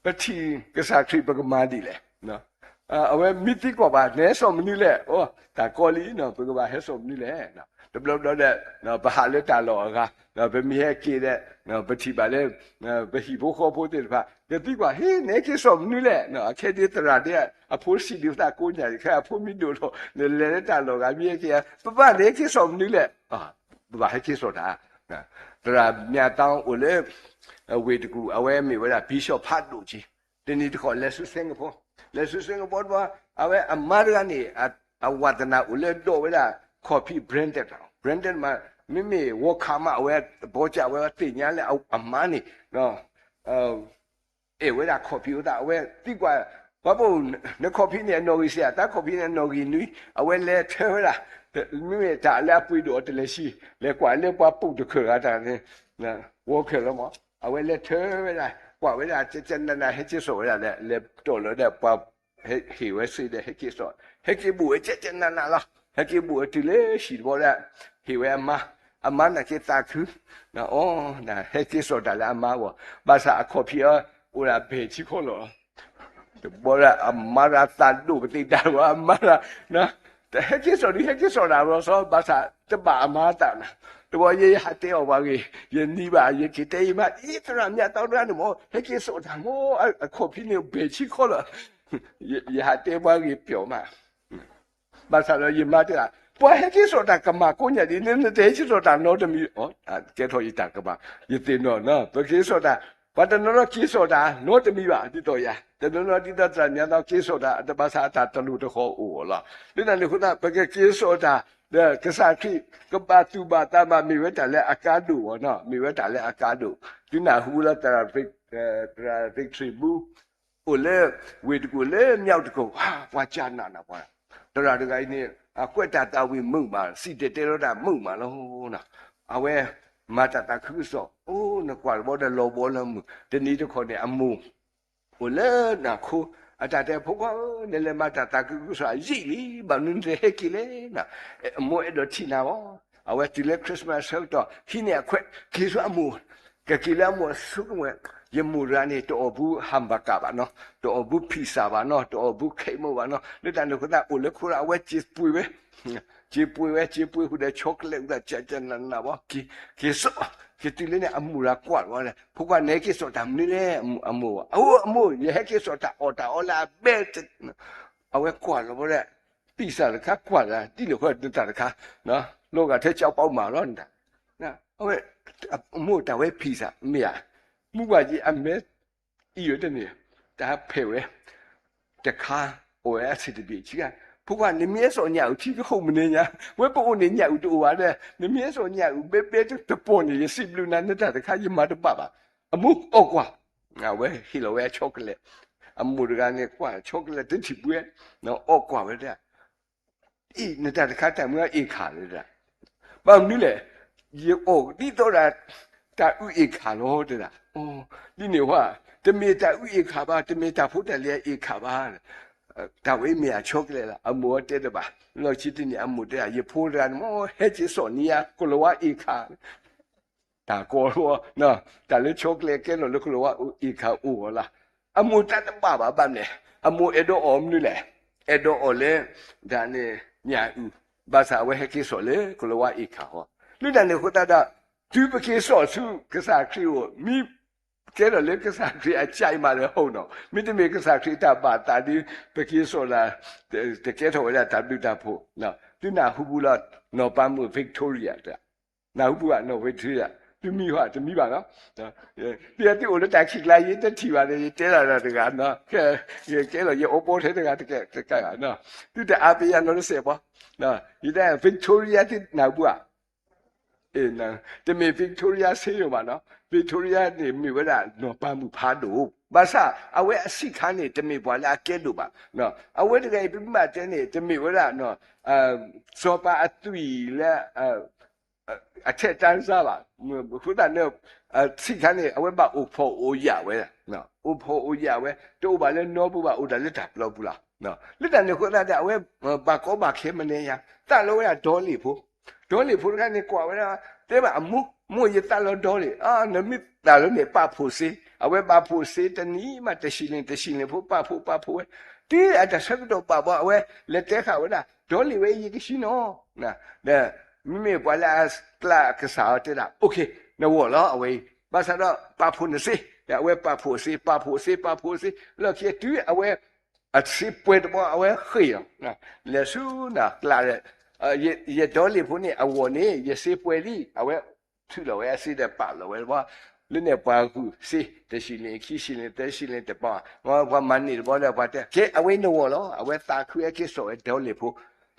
ပထံၣ်ကစၢ်ခရံာ် ပကမၤဒ်လဲၣ်. အဝဲမ့ၢ်သံကွၢ်ဘၣ် နဟဲစိာ်မနုၤလဲၣ်, အိ တၢ်ကီလံ, ပကဘၣ်ဟဲစိာ်မနုၤလဲၣ်. တဘျီဘျီဒီး ပဟးလၢတၢ်လီၢ်အဂၤ ပမ့ၢ်ဟဲက့ၤဒီး ပထံၣ်ဘၣ်လၢ ပဟံၣ်ဖိဃီဖိသ့ၣ်တဖၣ် ကသံကွၢ် ဟ့ နဟဲက့ၤစိာ်မနုၤလဲၣ်. အခဲဒ်သရၣ်ဒ် အဖိဆံးဒံးသးကိးညၣ် ခဲအဖိမ့ၢ်ဒိၣ်ထီၣ် နလဲၤလၢတၢ်လီၢ်ဂၤ မ့ၢ်ဟဲက့ၤ ပၢ်ပၢ် နဟဲက့ၤစိာ်မနုၤလဲၣ်. ပဘၣ်ဟဲက့ၤစိာ်တၢ် သရၣ်မြတ်သောင်းအိၣ်လၢ ဝ့ၢ်တကူၣ် အဝဲမ့ၢ်ဝဲဒၣ် ဘံၣ်ၡီၣ်ဖးဒိၣ်က့, တနံၤတခီလဲၤဆူ Singapore, လဲၤဆူ Singapore တဘျီ အဝဲအမါတဂၤန့ၣ် အဝၤသနာ်အိၣ်လၢဒိးဝဲဒၣ် coffee branded, branded မး မ့မ့ၢ် Walmart မး အဝဲဘီကးဝဲသ့ၣ်ညါလၢအမါန့ၣ် အဲၣ်ဝဲဒၣ် coffee အဃိသတး အဝဲသံကွၢ် ပှၤပိာ် န coffee န့ၣ်အနီၣ်ဂံၢ်ဆံးဧါ, တၢ် coffee န့ၣ်အနီၣ်ဂံၢ်နွံ, အဝဲလဲၤထၢဝဲဒၣ် မ့မ့ၢ်တၢ်လၢအပှ့ၤဒိၣ်အီၤတလဲၤဆံး, လဲၤကွၢ်လၢပှၤပိာ်တခၢၣ်ဂၤတၢ်န့ၣ် ဝီခဲလၢာ်မး, အဝဲလဲၤထၢဝဲဒၣ် ကွၢ်ဝဲဒၣ် ကကနန ဟဲက့ၤစိာ်ဝဲဒၣ်လၢ လဲၤတီၢ်လီၤဒီးပှၤ ဟ့ၣ်ဝဲစ့ဒီး ဟဲက့ၤစိာ်, ဟဲက့ၤဘူးဝဲကကနနလီၤ. ဟဲက့ၤဘူးဝဲတုၤလၢဟံၣ်တဘျီဒီး ဟ့ၣ်ဝဲအမါ, အမါနာ်က့သးခု, အီ ဟဲက့ၤစိာ်တၢ်လၢအမါအဂီၢ်, ဘၣ်ဆၣ်အခီၣ်ဖံးအီၤ အိၣ်ဒၣ်ဘဲၣ်ဆံခီလီၤ. တဘျီဒီးအမါတဂၤသးဒိၣ်ပသ့ၣ်တၢ်ဘၣ်, အမါတဂၤ ဟဲက့ၤစိာ်ဒုး ဟဲက့ၤစိာ်တၢ်လီၤဆီ, ဘၣ်ဆၣ်တဘၣ်အမါအသးနၤ, တဘျီယဲယဟးတဲအီၤပှၤဂ့ၢ်, ယနံၤဘၣ် ယက့ၤတဲယမါ အံၤ သရၣ်မြတ်သောင်းတဂၤန့ၣ်မး ဟဲက့ၤစိာ်တၢ်မး အခီၣ်ဖံးန့ၣ်ဘဲၣ်ဆံခီလီၤ. ယဟးတဲပှၤဂ့ၢ်ပျီမး ဘၣ်ဆၣ်ဒီးယမါတဲဒၣ် ပှၤဟဲက့ၤစိာ်တၢ်ကမၣ်ကိးညါဒ်န့ၣ် နတဟဲက့ၤစိာ်တၢ်နီတမံၤ, ကဲထီၣ်ယတၢ်ကမၣ်, ယသ့ၣ်နီၣ်နီၤ ပက့ၤစိာ်တၢ်, ပှၤတနီၤနီၤက့ၤစိာ်တၢ်နီတမံၤဘၣ် ဒ်သိးယၤ, တနီၤနီၤဒ်သိးသရၣ်မြတ်သောင်းက့ၤစိာ်တၢ် ဘၣ်ဆၣ်အတၢ်တလိၣ်တဃီၤအိၣ်လီၤ. လၢတၢ်န့ၣ်အဃိသတး ပကက့ၤစိာ်တၢ် ဒီးကစၢ်ခရံာ်ကဘၣ်သူၣ်ဘၣ်သးဘၣ် မ့ၢ်ဝဲတၢ်လၢအကါဒိၣ်အီၤနီၤ, မ့ၢ်ဝဲတၢ်လၢအကါဒိၣ်. သုနၢ်ဟူလၢ သရၣ် victory ဘူး အိၣ်လၢ ဝ့ၢ်တကူၣ်လၢ မြောက်တကူၣ်, ပှၤကနၣ်နၤပှၤ, သရၣ်တဂၤအံၤန့ၣ် အကွဲးတၢ်သးဝံၣ်မုာ်မး, စံၣ်တဲၤတဲလီၤတၢ်မုာ်မးလီၤ. အဝဲမၤတၢ်သးခုကစီၣ်, အိၣ်နကွၢ်တဘျီဒီးလီၤဘှီလီၤမုၢ်, တနံၤတခီန့ၣ် အမိၢ် အိၣ်လၢနၢ်ခိ, အတၢ်တဲ ဖိခွါဧၢ, နလဲၤမၤတၢ်သးခုကစီၣ်အယံာ်လံ, ဘၣ်မနုၤနတဟဲက့ၤလဲၣ်. အမိၢ်အဲၣ်ဒိးထံၣ်နၤလီၤ. အဝဲတုၤလၢ Christmas ဆၢကတီၢ် ဟံးန့ၢ်အခွဲး က့ၤဆူအမိၢ်, ကက့ၤလၢအမိၢ်အဆိကမိၣ်ဝဲ, ယမိၢ်တဂၤန့ၣ် တအီၣ်ဘူး hamburger ဘၣ်နီၤ, တအီၣ်ဘူး pizza ဘၣ်နီၤ, တအီၣ်ဘူး ခ့းမိၢ်ဘၣ်နီၤ, လၢတၢ်န့ၣ်အဃိသတး အိၣ်လၢခိဒီး အဝဲစ့ပှ့ၤဝဲ စ့ပှ့ၤဝဲ စ့ပှ့ၤဃုာ်ဒီး chocolate ဝဲဒၣ် ကနနဘီ, က့ၤစိာ်, က့ၤတုၤလၢန့ၣ် အမိၢ်တဂၤကွၢ်လီၤဝဲ, ဖိခွါ နဟဲက့ၤစိာ်တၢ်မနုၤလဲၣ်. အမိၢ်, အမိၢ် ယဟဲက့ၤစိာ်တၢ်အီၣ်တၢ်အီလၢအဘဲ, အဝဲကွၢ်လီၤဝဲဒၣ် pizza တခါ ကွၢ်လီၤ ဒ်လဲၣ်ဃီနတၢ်တခါ, လီၤဂာ်ထဲကၠီပီမးလီၤနတၢ်, အဝဲ, အမိၢ် တၢ်ဝဲ pizza မ့ၢ်ဧါ, မူဘၣ်ယံၤ အမဲ အံၤဝဲတန့ၣ်, တၢ်ဖဲးဝဲ တခါ အိၣ်ဝဲအဆံးတဘ့ၣ်ဆံး, ဖိခွါ နမ့ၢ်ဟဲစိာ်ညၣ်အုၣ်ထံကဟိၣ်မနုၤညါ, ဝဲပအိၣ်န့ၣ်ညၣ်အုၣ်တအိၣ်ဘၣ်ဒီး နမ့ၢ်ဟဲစိာ်ညၣ်အုၣ်ဘဲဘဲတပီၢ်န့ၣ် ယစံးဘျုးနၤ နတၢ်တခါယမၤတဘၣ်ဘၣ်, အမိၢ်အီၣ်ကွၢ်, အဝဲဟ့ၣ်လီၤဝဲအ chocolate, အမိၢ်တဂၤန့ၣ်ကွၢ် chocolate တထံၣ်ဘှဲ, အီၣ်ကွၢ်ဝဲဒၣ် အံၤ နတၢ်တခါတၢ်မုၢ်အ့ၣ်ခၣ်လၢဒၣ်, ဘၣ်မနုၤလဲၣ်, ယအီၣ်ဒ်သိးဒၣ် တၢ်အုၣ်အ့ၣ်ခၣ်လီၤတဲဒၣ်, ဒ်န့ၣ်ဝဲ, တမ့ၢ်တၢ်အုၣ်အ့ၣ်ခၣ်ဘၣ်, တမ့ၢ်တၢ်ဖိတၢ်လံၤအအ့ၣ်ခၣ်ဘၣ်, တၢ်ဝဲမ့ၢ်အ chocolate လီၤ. အမိၢ်တဲတဘၣ်, လီၢ်ခံတနံၤအမိၢ်တဲဒၣ် ယဖိတဂၤန့ၣ်မ့ၢ် ဟဲက့ၤစိာ်န့ၢ်ယၤ ကိၤလၤဝါအ့ၣ်ခၣ် တၢ်ကီလီၤ, တၢ်လၢ chocolate ကဲထီၣ်လၢ ကိၤလၤဝါအ့ၣ်ခၣ်အိၣ်အီၤလီၤ. အမိၢ်တၢ်တဘၣ်ဘၣ် ဘၣ်မနုၤလဲၣ်, အမိၢ်အဲၣ်ဒိးအီၣ်မနုၤလဲၣ်, အဲၣ်ဒိးအီၣ်လၢ တၢ်န့ၣ် ညၣ်အုၣ်, ဘၣ်ဆၣ်အဝဲဟဲက့ၤစိာ်လၢ ကိၤလၤဝါအ့ၣ်ခၣ်အဂီၢ်, လၢတၢ်န့ၣ်အဃိသတးဒီး တုၤပက့ၤစိာ်ဆူကစၢ်ခရံာ်အအိၣ် မ့ၢ်ကဲထီၣ်လၢကစၢ်ခရံာ်အ child မးဒီး ဟီၣ်နီၤ, မ့တမ့ၢ်ကစၢ်ခရံာ်အတၢ်ဘၣ်သးဒီး ပက့ၤစိာ်လၢ တကဲထီၣ်ဝဲဒၣ်တၢ်ဘျုးတၢ်ဖှိၣ်, သုနၢ်ဟူဘူးလီၤ နီၢ်ပၤမုၣ် Victoria တၢ်, နၢ်ဟူဘူးဧါ နီၢ် Victoria, သုမံၤဟီ တမံၤဘၣ်နီၤ, သုသုအိၣ်လၢတၢ်ခံးကျါ ယတထံၣ်ဘၣ်န့ၣ် ယတဲလီၤတၢ်တဂၤနီၤ, ကဲလီၤ ယအိၣ်ပိာ်ထဲတဂၤတကဲတကဲဘၣ်နီၤ, သုတအါပယၤနီတစဲးဘၣ်, ယတဲ Victoria သုနၢ်ဟူဘူးဧါ တမ့ၢ် Victoria စ့ယိၤဘၣ်နီၤ, Victoria န့ၣ် မ့ၢ်ဝဲဒၣ်နီၢ်ပၤမုၣ်ဖးဒိၣ်, ဘၣ်ဆၣ်အဝဲအဆံးခါန့ၣ် တမ့ၢ်ပှၤလၢအကဲဒိၣ်ဘၣ်, အဝဲတဂၤအံၤ ပမ့ၢ်ဘၣ်တဲန့ၣ် တမ့ၢ်ဝဲဒၣ် စီၤပၤအသွံၣ်လၢ အထဲတၢ်စါဘၣ်, အဃိသတးန့ၣ် ဆံးခါန့ၣ် အဝဲဘၣ်အိၣ်ဖှီၣ်အိၣ်ယာ်ဝဲ, အိၣ်ဖှီၣ်အိၣ်ယာ်ဝဲ တအိၣ်ဘၣ်လၢနီပူၤဘၣ် အိၣ်ဒၣ်လၢတၢ်ပျီပူၤလီၤ. လၢတၢ်န့ၣ်အဃိသတးဒီး အဝဲဘၣ်ကီဘၣ်ခဲမနုၤညါ သးလီဝဲဒၣ်ဒီလ့ၣ်ဖိ, ဒီလ့ၣ်ဖိတခါန့ၣ် ကွၢ်ဝဲဒၣ် တဲဘၣ်အမိၢ်, မိၢ်ယသးလီဒီလ့ၣ်, နမ့ၢ်သးလီန့ၣ် ပာ်ဖှိၣ်စ့, အဝဲပာ်ဖှိၣ်စ့တနံၤမး တဆံလ့ၣ် တဆံလ့ၣ်ဖိ ပာ်ဖှိၣ်ပာ်ဖှိၣ်ဝဲ, တုၤအတၢ်ဆၢကတီၢ်ဘၣ်ဘီ အဝဲလဲၤတဲဃာ်ဝဲဒၣ် ဒီလ့ၣ်ဝဲအံၤ ယကဆှံနီၤ, ဒီးမ့မ့ၢ်ပှၤလၢအကျါကစၢ်အီၤတဲဒၣ် okay နဂီၢ်လီၤအဝဲအံၤ, ဘၣ်ဆၣ်ဒီးပာ်ဖှိၣ်နစ့, ဒီးအဝဲပာ်ဖှိၣ်စ့ ပာ်ဖှိၣ်စ့ ပာ်ဖှိၣ်စ့ လီၢ်ခံတုၤအဝဲ အစ့ပှဲၤတဘီ အဝဲဃ့ၢ်လီၤ, လဲၤဆူနကျါဒီး ယဒီလ့ၣ်ဖိန့ၣ် အဂီၢ်န့ၣ် ယစ့ပှဲၤလံ, အဝဲထုးလီၤဝဲအစ့ဒီးပာ်လီၤဝဲတဘီ, လၢန့ၣ်ပှၤဂုာ်စ့ တဆံလ့ၣ် ခံဆံလ့ၣ် သၢဆံလ့ၣ်တဘီ, ပှၤမၤန့ၢ်တဘီဒီးပှၤတဲ ကဲ အဝဲန့ၣ်နဂီၢ်လီၤ, အဝဲသးခုဟဲက့ၤစိာ်ဝဲဒီလ့ၣ်ဖိ,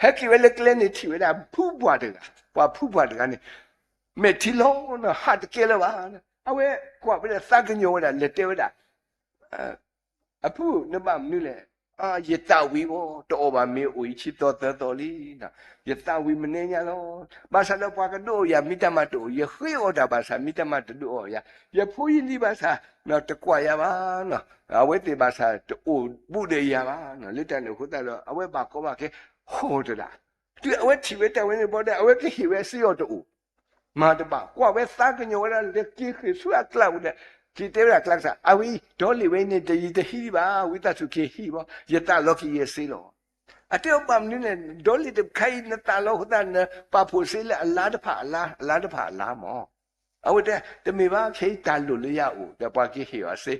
ဟဲက့ၤဝဲလၢကျဲန့ၣ်ထံၣ်ဝဲဒၣ်ဖုပှၢ်တဂၤ, ပှၤဖုပှၢ်တဂၤန့ၣ် မဲာ်ထံလီၤနီၤ ဟးတကဲလၢၤဘၣ်, အဝဲကွၢ်ဝဲဒၣ်သးကညီၤဝဲဒၣ် လဲၤတဲဝဲဒၣ် အဖု နဘၣ်မနုၤလဲၣ်, ယသးဝံၣ်အီၤ တအီၣ်ဘၣ်မ့ၤအိၣ်အံၤ ခံသီသၢသီလံ, ယသးဝံၣ်မနုၤညါလီၤ, ဘၣ်ဆၣ်ဒီးပှၤကဒုးအီၣ်ယၤ မ့ၢ်တၢ်မၤတအိၣ်, ယဃ့အီၣ်တၢ်ဘၣ်ဆၣ် မ့ၢ်တၢ်မၤတဒုးအီၣ်ယၤ, ယဖိယလံၤဘၣ်ဆၣ် တကွၢ်ယၤဘၣ်, အဝဲသ့ၣ်ဘၣ်ဆၣ်တအိၣ်ဘူးဒီးယၤဘၣ်, လၢတၢ်န့ၣ်အဃိသတးဒီး အဝဲဘၣ်ကီဘၣ်ခဲ ဟီၣ်တဒၣ်, တုၤအဝဲထံၣ်ဝဲတၢ်ဝဲန့ၣ်ဘီဒီး အဝဲကဟ့ၣ်ဝဲစ့အီၤတအိၣ် မၤတဘၣ်, ကွၢ်ဝဲသးကညီၤဝဲဒၣ် လဲၤက့ၤဃ့ၢ်ဆူအကျါပူၤဒီး က့ၤတဲဝဲဒၣ်ကျါကစၢ်, အဝဲ ဒီလ့ၣ်ဝဲန့ၣ် တယံၤတဟံးဘၣ်, ဝံသးစူၤက့ၤဟံးဘၣ်, ယသးလီက့ၤယစ့လီၤ. အတဲအီၤဘၣ်မနုၤလဲၣ်, ဒီလ့ၣ်တခါအံၤ နသးလီအဃိသတး နပာ်ဖှိၣ်စ့လၢအလါတဖၣ်အလါ, အလါတဖၣ်အလါမး. အဝဲတဲ တမ့ၢ်ဘၣ်, ခဲအံၤတၢ်လိၣ်လၢယအိၣ် ဒီးပှၤက့ၤဟ့ၣ်အီၤစ့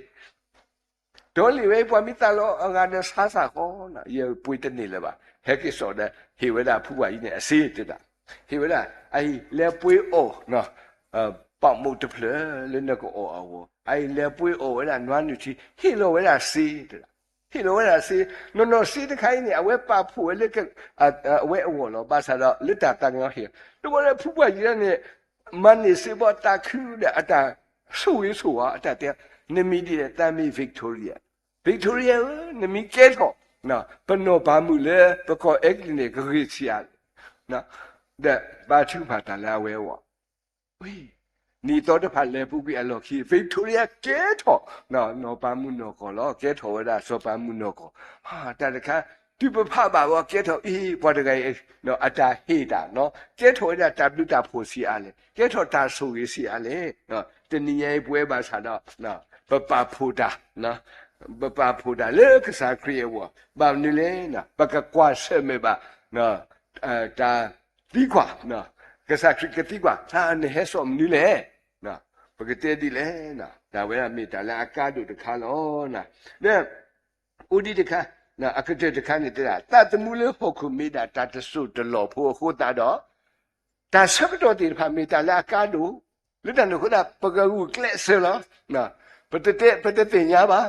ဒီလ့ၣ်ဝဲ ပှၤမ့ၢ်သးလီအဂၤဒီးဆါစၢ်ဃီ, ယပှ့ၤတန့ၢ်လၢၤဘၣ်, ဟဲက့ၤစိာ်ဒီး ဟ့ၣ်ဝဲဒၣ်ဖုပှၢ်အံၤန့ၣ်အစ့တဒၣ်, ဟ့ၣ်ဝဲဒၣ်, အအံၤ လဲၤပှ့ၤအီၣ် ပာ်မူးတဖျၢၣ်လၢနကအီၣ်အဂီၢ်, အအံၤ လဲၤပှ့ၤအီၣ်ဝဲဒၣ်နွါနုၢ်ထံ ဟ့ၣ်လီၤဝဲဒၣ်စ့တဒၣ်, ဟ့ၣ်လီၤဝဲဒၣ်စ့, နီၢ်နီၢ်စ့တခါအံၤန့ၣ် အဝဲပာ်ဖှိၣ်ဝဲလၢ အဝဲအဂီၢ်လီၤ. ဘၣ်ဆၣ်ဒီးလၢတၢ်သးကညီၤဟ့ၣ်, တဘျီလၢဖုပှၢ်ယံၤဒၣ်န့ၣ် မၤန့ၢ်စ့ဘီတၢ်ခုဒီးအတၢ်ဆိၣ်ဂ့ၤဆိၣ်ဝါ အတၢ်တဲ, နမံၤဒ်လဲၣ်, သးမံၤ Victoria, Victoria ဧၢ, နမံၤကဲထီၣ်, ပနီၢ်ပၤမုၣ်လၢပကီၢ်အဲကလံးန့ၣ် ကဂ့ၤဆံးအါလဲၣ်, ဒီးဘါထုကဖၣ်တၢ်လၢအဝဲအဂီၢ် နံၣ်သီတဖၣ်လဲၤပူၤကွံာ်အလီၢ်ခံ Victoria ကဲထီၣ် နီၢ်ပၤမုၣ်နီၢ်ကီၢ်လီၤ. ကဲထီၣ်ဝဲဒၣ်စီၤပၤမုၣ်နီၢ်ကီၢ်, တၢ်တခါ တုၤပဖးဘၣ်ဝဲ ကဲထီၣ်အံၤ ပှၤတဂၤအံၤ အတၢ်ဟ့ၣ်တၢ်, ကဲထီၣ်ဝဲဒၣ်တၢ်ဘျုးတၢ်ဖှိၣ်ဆံးအါလဲၣ်, ကဲထီၣ်တၢ်ဆိၣ်ဂ့ၤဆံးအါလဲၣ်. တနံၤညါအံၤပဝဲဘၣ်ဆၣ်ဒီး ပပာ်ဖှိၣ်တၢ်, ပပာ်ဖှိၣ်တၢ်လၢကစၢ်ခရံာ်အဂီၢ်, ဘၣ်မနုၤလဲၣ်, ပကကွၢ်ဆၢၣ်မဲာ်ဘၣ် တၢ်သံကွၢ်, ကစၢ်ခရံာ်ကသံကွၢ်, နဟဲစိာ်မနုၤလဲၣ်. ပကတဲဒ်လဲၣ်, တၢ်ဝဲဒၣ်မ့ၢ်တၢ်လၢအကါဒိၣ်တခါလီၤ. ဒီးအိၣ်ဒံးတခါ, အကတၢၢ်တခါန့ၣ်တဲဒၣ် သးသမူလၢဟီၣ်ခိၣ်မ့ၢ်ဒၣ်တၢ်တစိၢ်တလီၢ်ဖိအဃိသတးဒီး တၢ်ဆၢကတီၢ်သ့ၣ်တဖၣ်မ့ၢ်တၢ်လၢအကါဒိၣ်, လၢတၢ်န့ၣ်အဃိသတး ပကဂုာ်ကျဲးစၢးလီၤ. ပတတဲ, ပတသ့ၣ်ညါဘၣ်,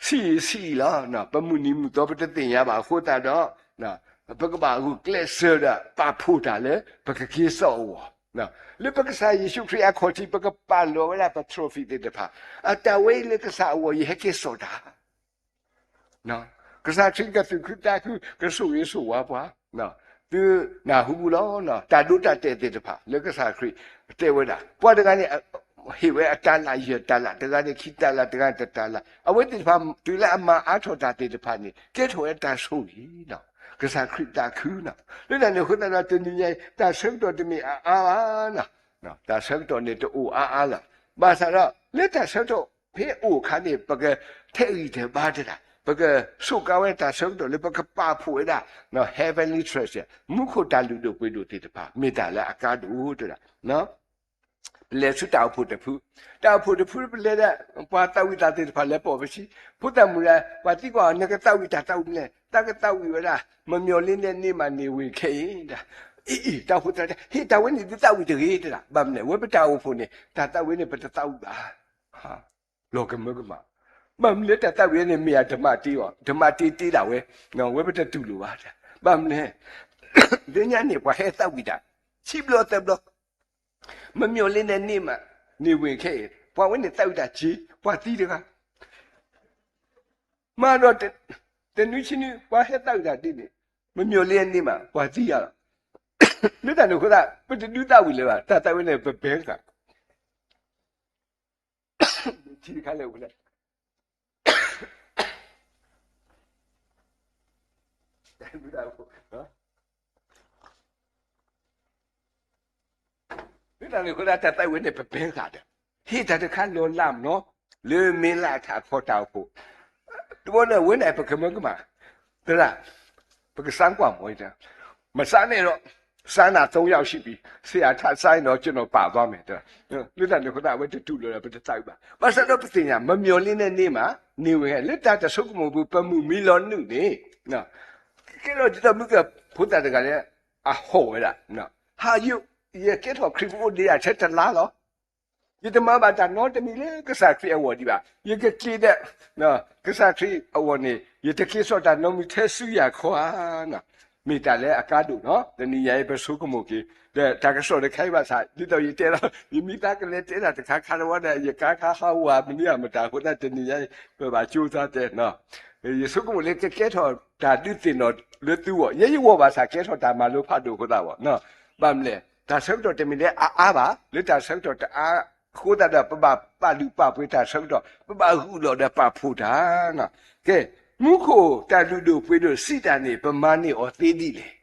ဆံးအံၤဆံးအံၤလီၤ. ပမုၢ်နံၤမုၢ်သီပတသ့ၣ်ညါဘၣ်အဃိသတးဒီး ပကဘၣ်ဂုာ်ကျဲးစၢးဒီးပာ်ဖှိၣ်တၢ်လၢပကက့ၤစိာ်အဂီၢ်, လၢပကစၢ်ယ့ၣ်ၡူးခရံာ်အခီၣ်ထံး ပကပာ်လီၤဝဲဒၣ်ပ trophy သ့ၣ်တဖၣ်, အတၢ်ဝဲအံၤလၢကစၢ်အဂီၢ် ယဟဲက့ၤစိာ်တၢ် ကစၢ်ခရံာ်ကသူၣ်ခုသးခု ကဆိၣ်ဂ့ၤဆိၣ်ဝါပှၤ, သုနၢ်ဟူဘူးလီၤ. တၢ်ဒိတၢ်တဲာ်သ့ၣ်တဖၣ်လၢကစၢ်ခရံာ်တဲဝဲဒၣ် ပှၤတဂၤန့ၣ် ဟ့ၣ်ဝဲအတၤလၣ်ယဲၢ်တၤလၣ်, တဂၤန့ၣ်ခံတၤလၣ်, တဂၤန့ၣ်တတၤလၣ်, အဝဲသ့ၣ်တဖၣ်တုၤလၢအမၤအါထီၣ်တၢ်သ့ၣ်တဖၣ်န့ၣ် ကဲထီၣ်ဝဲတၢ်ဆိၣ်ဂ့ၤ, ကစၢ်ခရံာ်သးခု, လၢတၢ်န့ၣ်အဃိသတးဒီး တနံၤညါအံၤ တၢ်ဆၢကတီၢ်တမ့ၢ်အါအါဘၣ်, တၢ်ဆၢကတီၢ်န့ၣ်တအိၣ်အါအါလၢၤ, ဘၣ်ဆၣ်ဒီး လၢတၢ်ဆၢကတီၢ်ဖဲအအိၣ်အခါန့ၣ် ပကထဲးဂံၢ်ထဲးဘါတဒၣ်, ပကစူးကါဝဲတၢ်ဆၢကတီၢ်လၢပကပာ်ဖှိၣ်ဝဲဒၣ် heavenly treasure မူခိၣ်တၢ်လုၢ်ဒိၣ်ပှ့ၤဒိၣ်သ့ၣ်တဖၣ် မ့ၢ်တၢ်လၢအကါဒိၣ်တဒၣ်. ပလဲၤဆူတၢ်အိၣ်ဖှိၣ်တဖု, တၢ်အိၣ်ဖှိၣ်တဖုပလဲၤဒီး ပှၤသးဝံၣ်တၢ်သ့ၣ်တဖၣ်လဲၤပိာ်ပဆံ, ဖိသၣ်မုၣ်လၢ ပှၤသံကွၢ်အီၤ နကသးဝံၣ်တၢ်သးဝံၣ်မနုၤလဲၣ်, တၢ်ကသးဝံၣ်ဝဲဒၣ် မမျှော်လင့်တဲ့နေ့မှ နေဝင်ခဲ့ရင် အံၤ တၢ်အိၣ်ဖှိၣ်သရၣ်တဲ ဟ့ၣ်တၢ်ဝဲန့ၣ် သုသးဝံၣ်တဂ့ၤတဒၣ်, ဘၣ်မနုၤလဲၣ်, ဝဲပတၢ်အိၣ်ဖှိၣ်န့ၣ် တၢ်သးဝံၣ်န့ၣ် ပတသးဝံၣ်ဘၣ် လီၤကမၢကမၣ်, ဘၣ်မနုၤလၢတၢ်သးဝံၣ်န့ၣ် မ့ၢ်အဓမ္မတေးအီၤ, ဓမ္မတေးတ့ဒၣ်ဝဲ, ဝဲပတတူၢ်လိာ်ဘၣ်, ဘၣ်မနုၤလဲၣ်, လၢညါန့ၣ် ပှၤဟဲသးဝံၣ်တၢ် ခံဘျီသၢဘျီ, မမျှော်လင့်တဲ့နေ့မှ နေဝင်ခဲ့ရင် ပှၤဝဲန့ၣ်သးဝံၣ်တၢ်က့ၤ ပှၤသံတဂၤ မၤဒီး တနွံဆံနွံ ပှၤဟဲသးဝံၣ်တၢ်ဒ်န့ၣ် မမျှော်လင့်တဲ့နေ့မှ ပှၤသံယၤလီၤ. လၢတၢ်န့ၣ်အဃိသတး ပတဒုးသးဝံၣ်လၢၤဘၣ်, တၢ်သးဝံၣ်န့ၣ် ပဘဲကၤ ထံတခါလဲၣ်ဝဲလဲၣ်, လၢတၢ်န့ၣ်အဃိသတး တၢ်သးဝံၣ်န့ၣ် ပဘဲကၤဒီး ဟ့ၣ်တၢ်တခါလီၤလၢ်မနီၤ လၢမ့ၢ်လၢအထးခီတၢ်အိၣ်ဖှိၣ်, တဘျီန့ၣ် ဝဲန့ၣ် ပကမၢကမၣ်, သရၣ်, ပကစၢကွၢ်မီၤ, မစးန့ၣ်ဒီး စးနၤ သုံးယောက်ရှိပြီ, ဆရာထပ်စမ်းရင်တော့ ကျွန်တော်ပါသွားမယ်, လၢတၢ်န့ၣ်အဃိသတး အဝဲတတူၢ်လိာ်ဒီး ပတသးဝံၣ်ဘၣ်. ဘၣ်ဆၣ်ဒီးပသ့ၣ်ညါ မမျှော်လင့်တဲ့နေ့မှ နေဝင်ခဲ့ရင် လၢတၢ်တဆိကမိၣ်ပူၤ ပမုၢ်မံလီၤနုာ်န့ၣ်, ကဲထီၣ်ဒ်သိးမုၢ်ကဖိသၣ်တဂၤလၢ အဟီၣ်ဝဲဒၣ်, ဟးယိ ယကဲထီၣ်ခရံာ်ဖိအိၣ်ဒံးဒၣ်ထဲတလါလီၤ. ယတမၤဘၣ်တၢ်နီတမံၤလၢကစၢ်ခရံာ်အဂီၢ်ဒံးဘၣ်. ယကက့ၤဒီး ကစၢ်ခရံာ်အဂီၢ်န့ၣ် ယတက့ၤစိာ်တၢ်နီတမံၤထဲဆူယၤခီဧါ. မ့ၢ်တၢ်လၢအကါဒိၣ်နီၤ. တနံၤညါအံၤ ပဆိကမိၣ်က့ၤ ဒီးတၢ်ကစီၣ်တခါအံၤဘၣ်ဆၣ် ဒ်သိးယတဲလီၤ ယမံသးကလဲၤတဲတၢ်တခါခါတဝီဒီး ယကါခါဟးဝၤမနုၤအမတၤအဃိသတး တနံၤညါအံၤ ပဘၣ်ကၠိသးတဲနီၤ. ယဆိကမိၣ်လၢကကဲထီၣ်တၢ်ဒုးသ့ၣ်နီၣ်လၢသုဂီၢ်, ယဲယဂီၢ်ဘၣ်ဆၣ် ကဲထီၣ်တၢ်မၤလိဖးဒိၣ်အဃိသတးဘၣ်. ဘၣ်မနုၤလဲၣ်, တၢ်ဆၢကတီၢ်တမ့ၢ်လၢအအါဘၣ်, လၢတၢ်ဆၢကတီၢ်တအါအဃိသတးဒီး ပဘၣ်ပာ်လုၢ်ပာ်ပှ့ၤတၢ်ဆၢကတီၢ်, ပဘၣ်ဂုာ်လီၤဒီးပာ်ဖှိၣ်တၢ်. ကဲ, မူခိၣ်တၢ်လုၢ်ဒိၣ်ပှ့ၤဒိၣ်စံးတၢ်န့ၣ် ပမၤန့ၢ်အီၤသ့ဒ်လဲၣ်.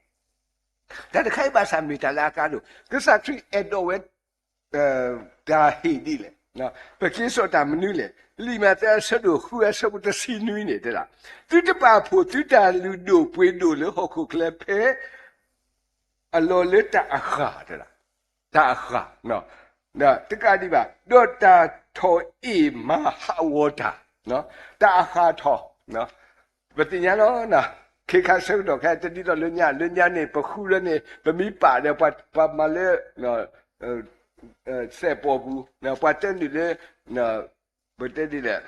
တၢ်တခါအံၤဘၣ်ဆၣ်မ့ၢ်တၢ်လၢအကါဒိၣ်, ကစၢ်ခရံာ်အဲၣ်ဒိးဝဲ တၢ်ဟ့ၣ်ဒ်လဲၣ်, ပက့ၤစိာ်တၢ်မနုၤလဲၣ်. လံာ်မးသဲအဆၢဒိၣ်ဃုအဆၢဖိတဆံနွံန့ၣ်တဲဒၣ်, သုတပာ်ဖှိၣ်သုတၢ်လုၢ်ဒိၣ်ပှ့ၤဒိၣ်လၢဟီၣ်ခိၣ်ချၢဖဲ အလီၢ်လၢတၢ်အဃၢ်, တၢ်အဃၢ်, တကးဒံးဘၣ်, ဒီးတၢ်ထီၣ်အ့ၣ်မၤဟးဂီၤတၢ်, တၢ်အဃၢ်ထီၣ် ပသ့ၣ်ညါလီၤ, ခ့ခါဆၢကတီၢ်ခဲအံၤ တဒ်သိးလၢညါ, လၢညါန့ၣ် ပဃုလၢန့ၣ် ပမ့ၢ်ပာ်ဒီး ပှၤမၤလၢ စဲးပိာ်ပူၤ, ပှၤတဲနုာ်လၢ ပတဲဒ်လဲၣ်,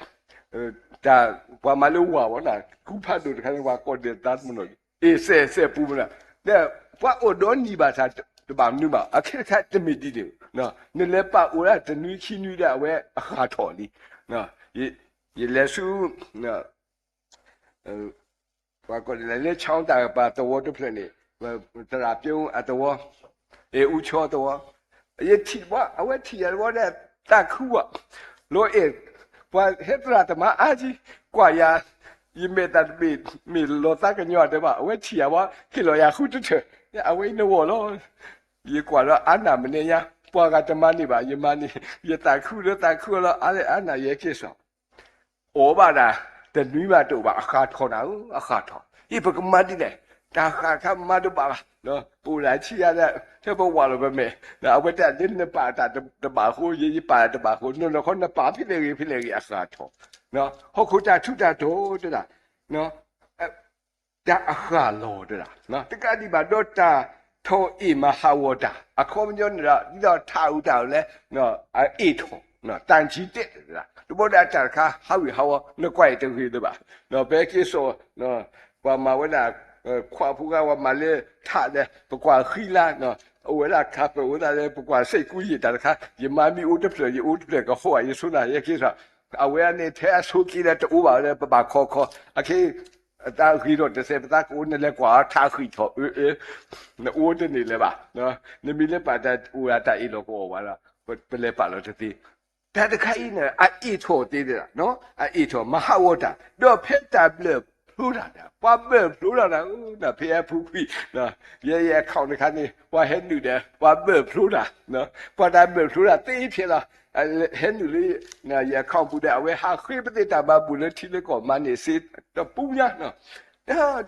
တၢ်ပှၤမၤလၢဝၤဝဲဒၣ် ကူဖးဒိၣ်တခါန့ၣ် ပှၤကိးဒဲးသးတမနီၤ, အ့ၣ်စဲးစဲးပူၤမနုၤ, ဒီးပှၤအိၣ်ဒီနံၤဘၣ်ဆၣ်တဘၣ်မနုၤဘၣ်, အခဲတခါတမ့ၢ်ဒ်န့ၣ်, နလဲၤပာ်အိၣ်ဒၣ်တနွံခံနွံဒီးအဝဲအဃၣ်ထီၣ်လံ. ယလဲၤဆူ ပှၤကိးဒ်လဲၣ် လၢချီတၢ်ကပၤသဝီတဖျၢၣ်န့ၣ်, သရၣ်ပၠိအသဝီ, အဲၣ်အူဆီသဝီ, ယထံၣ်ဘၣ် အဝဲထံၣ်ယၤတဝီဒီး သးခုဘၣ်, လီၤအဲၣ်, ပှၤဟဲသရၣ်တမၤအါကံ, ကွၢ်ယၤ, ယမဲာ်သၣ်တဘ့ၣ် မ့ၢ်လီၤသးကညီၤတဲဘၣ် အဝဲထံၣ်ယၤဝဲ ဟ့ၣ်လီၤယၤဃုတထၢၣ်, အဝဲအံၤနဂီၢ်လီၤ. ယကွၢ်ဒီးအါနၢ်မနုၤညါ, ပှၤဂၤတမၤန့ၢ်ဘၣ် ယမၤန့ၢ်, ယသးခုလၢသးခုလီၤ အါလၢအါနၢ်ယဲက့ၤစိာ် အိၣ်ဘၣ်ဒၣ် တနွံဘၣ်တအိၣ်ဘၣ် အဃၣ်ထီၣ်နၤဧၢ အဃၣ်ထီၣ်, အံၤပကမၤဒ်လဲၣ်, တၢ်ဃၣ်ခါမၤတဘၣ်ဘၣ်, ပအိၣ်ဒၣ်ဆံးယၤဒီး ထဲပဝၢ်လီၤပမဲာ်, အဝဲတၢ်လၢနပာ်တၢ်တဘၣ်အဃိ ယယပာ်တၢ်တဘၣ်အဃိ နီၢ်နီၢ်ခီနပာ်ဖဲလဲၣ်ဂ့ၤဖဲလဲၣ်ဂ့ၤ အဃၣ်ထီၣ်, ဟီၣ်ခိၣ်တၢ်ထူးတၢ်တီၤတဲဒၣ် တၢ်အဃၣ်လီၤတဲဒၣ်, တကးဒံးဘၣ်ဒီးတၢ်ထီၣ်အ့ၣ်မၤဟးဂီၤတၢ် အခီပညီန့ၣ်ဒီး ဒ်သိးထးအုးတၢ်အုးလဲၣ်, အအ့ၣ်ထီၣ်, တၢ်ဆံတဲ, တဘျီဒီးအတၢ်တခါ ဟးဝံၣ်ဟးဝီ နကွၢ်အံၤတဂ့ၤလၢၤဘၣ်, ပဟဲက့ၤစိာ်, ပှၤမၤဝဲဒၣ် ခွးဖိဂၤဝဲမၤလၢထးဒီး ပကွၢ်ဃံလၤ, အိၣ်ဝဲဒၣ်ခးပၢၢ်ဝဲဒၣ်လၢ ပကွၢ်စ့ၢ်ကူယံာ်တၢ်တခါ ယမါမ့ၢ်အိၣ်တဖျၢၣ် ယအိၣ်တဖျၢၣ်ကဟီၣ်ယဆိနၤ ယဲက့ၤစိာ်, အဝဲန့ၣ် ထဲအဆိးက့ဒီးတအိၣ်ဘၣ်ဒီး ပဘၣ်ခီခီ, အခဲ အတၢ်ဂ့ၤထီၣ်တစဲး ပသးကအိၣ် နလဲၤကွၢ်ထးဃံးထီၣ်အၢအၢ, နအိၣ်တန့ၢ်လၢၤဘၣ်, နမ့ၢ်လၢပာ်တၢ်အိၣ်တၢ်အ့ၣ်လီၤကဝီၤဝဲဒီး ပလဲၤပာ်လီၤတသ့, တၢ်တခါအံၤန့ၣ် အအ့ၣ်ထီၣ်သ့ဒၣ်, အအ့ၣ်ထီၣ်မၤဟးဂီၤတၢ် ဒီးဖဲတၢ်ဘျၢၣ်ဖျိတၢ်ဒီး ပှၤဘၢၣ်ဖျိတၢ်ဒီး ဖဲအပူၤကွံာ် ယဲယ account တခါန့ၣ် ပှၤဟဲနုာ်ဒီး ပှၤဘၢၣ်ဖျိတၢ်, ပှၤတၢ်ဘၢၣ်ဖျိတၢ်သ့ဖျဲးလီၤ, ဟဲနုာ်လၢ ယ account ပူၤဒီး အဝဲဟးဃ့ပသ့ၣ်တၢ်ဘါဘူၣ်လၢထံလၢကီၢ် မၤန့ၢ်စ့တပူၤညါ,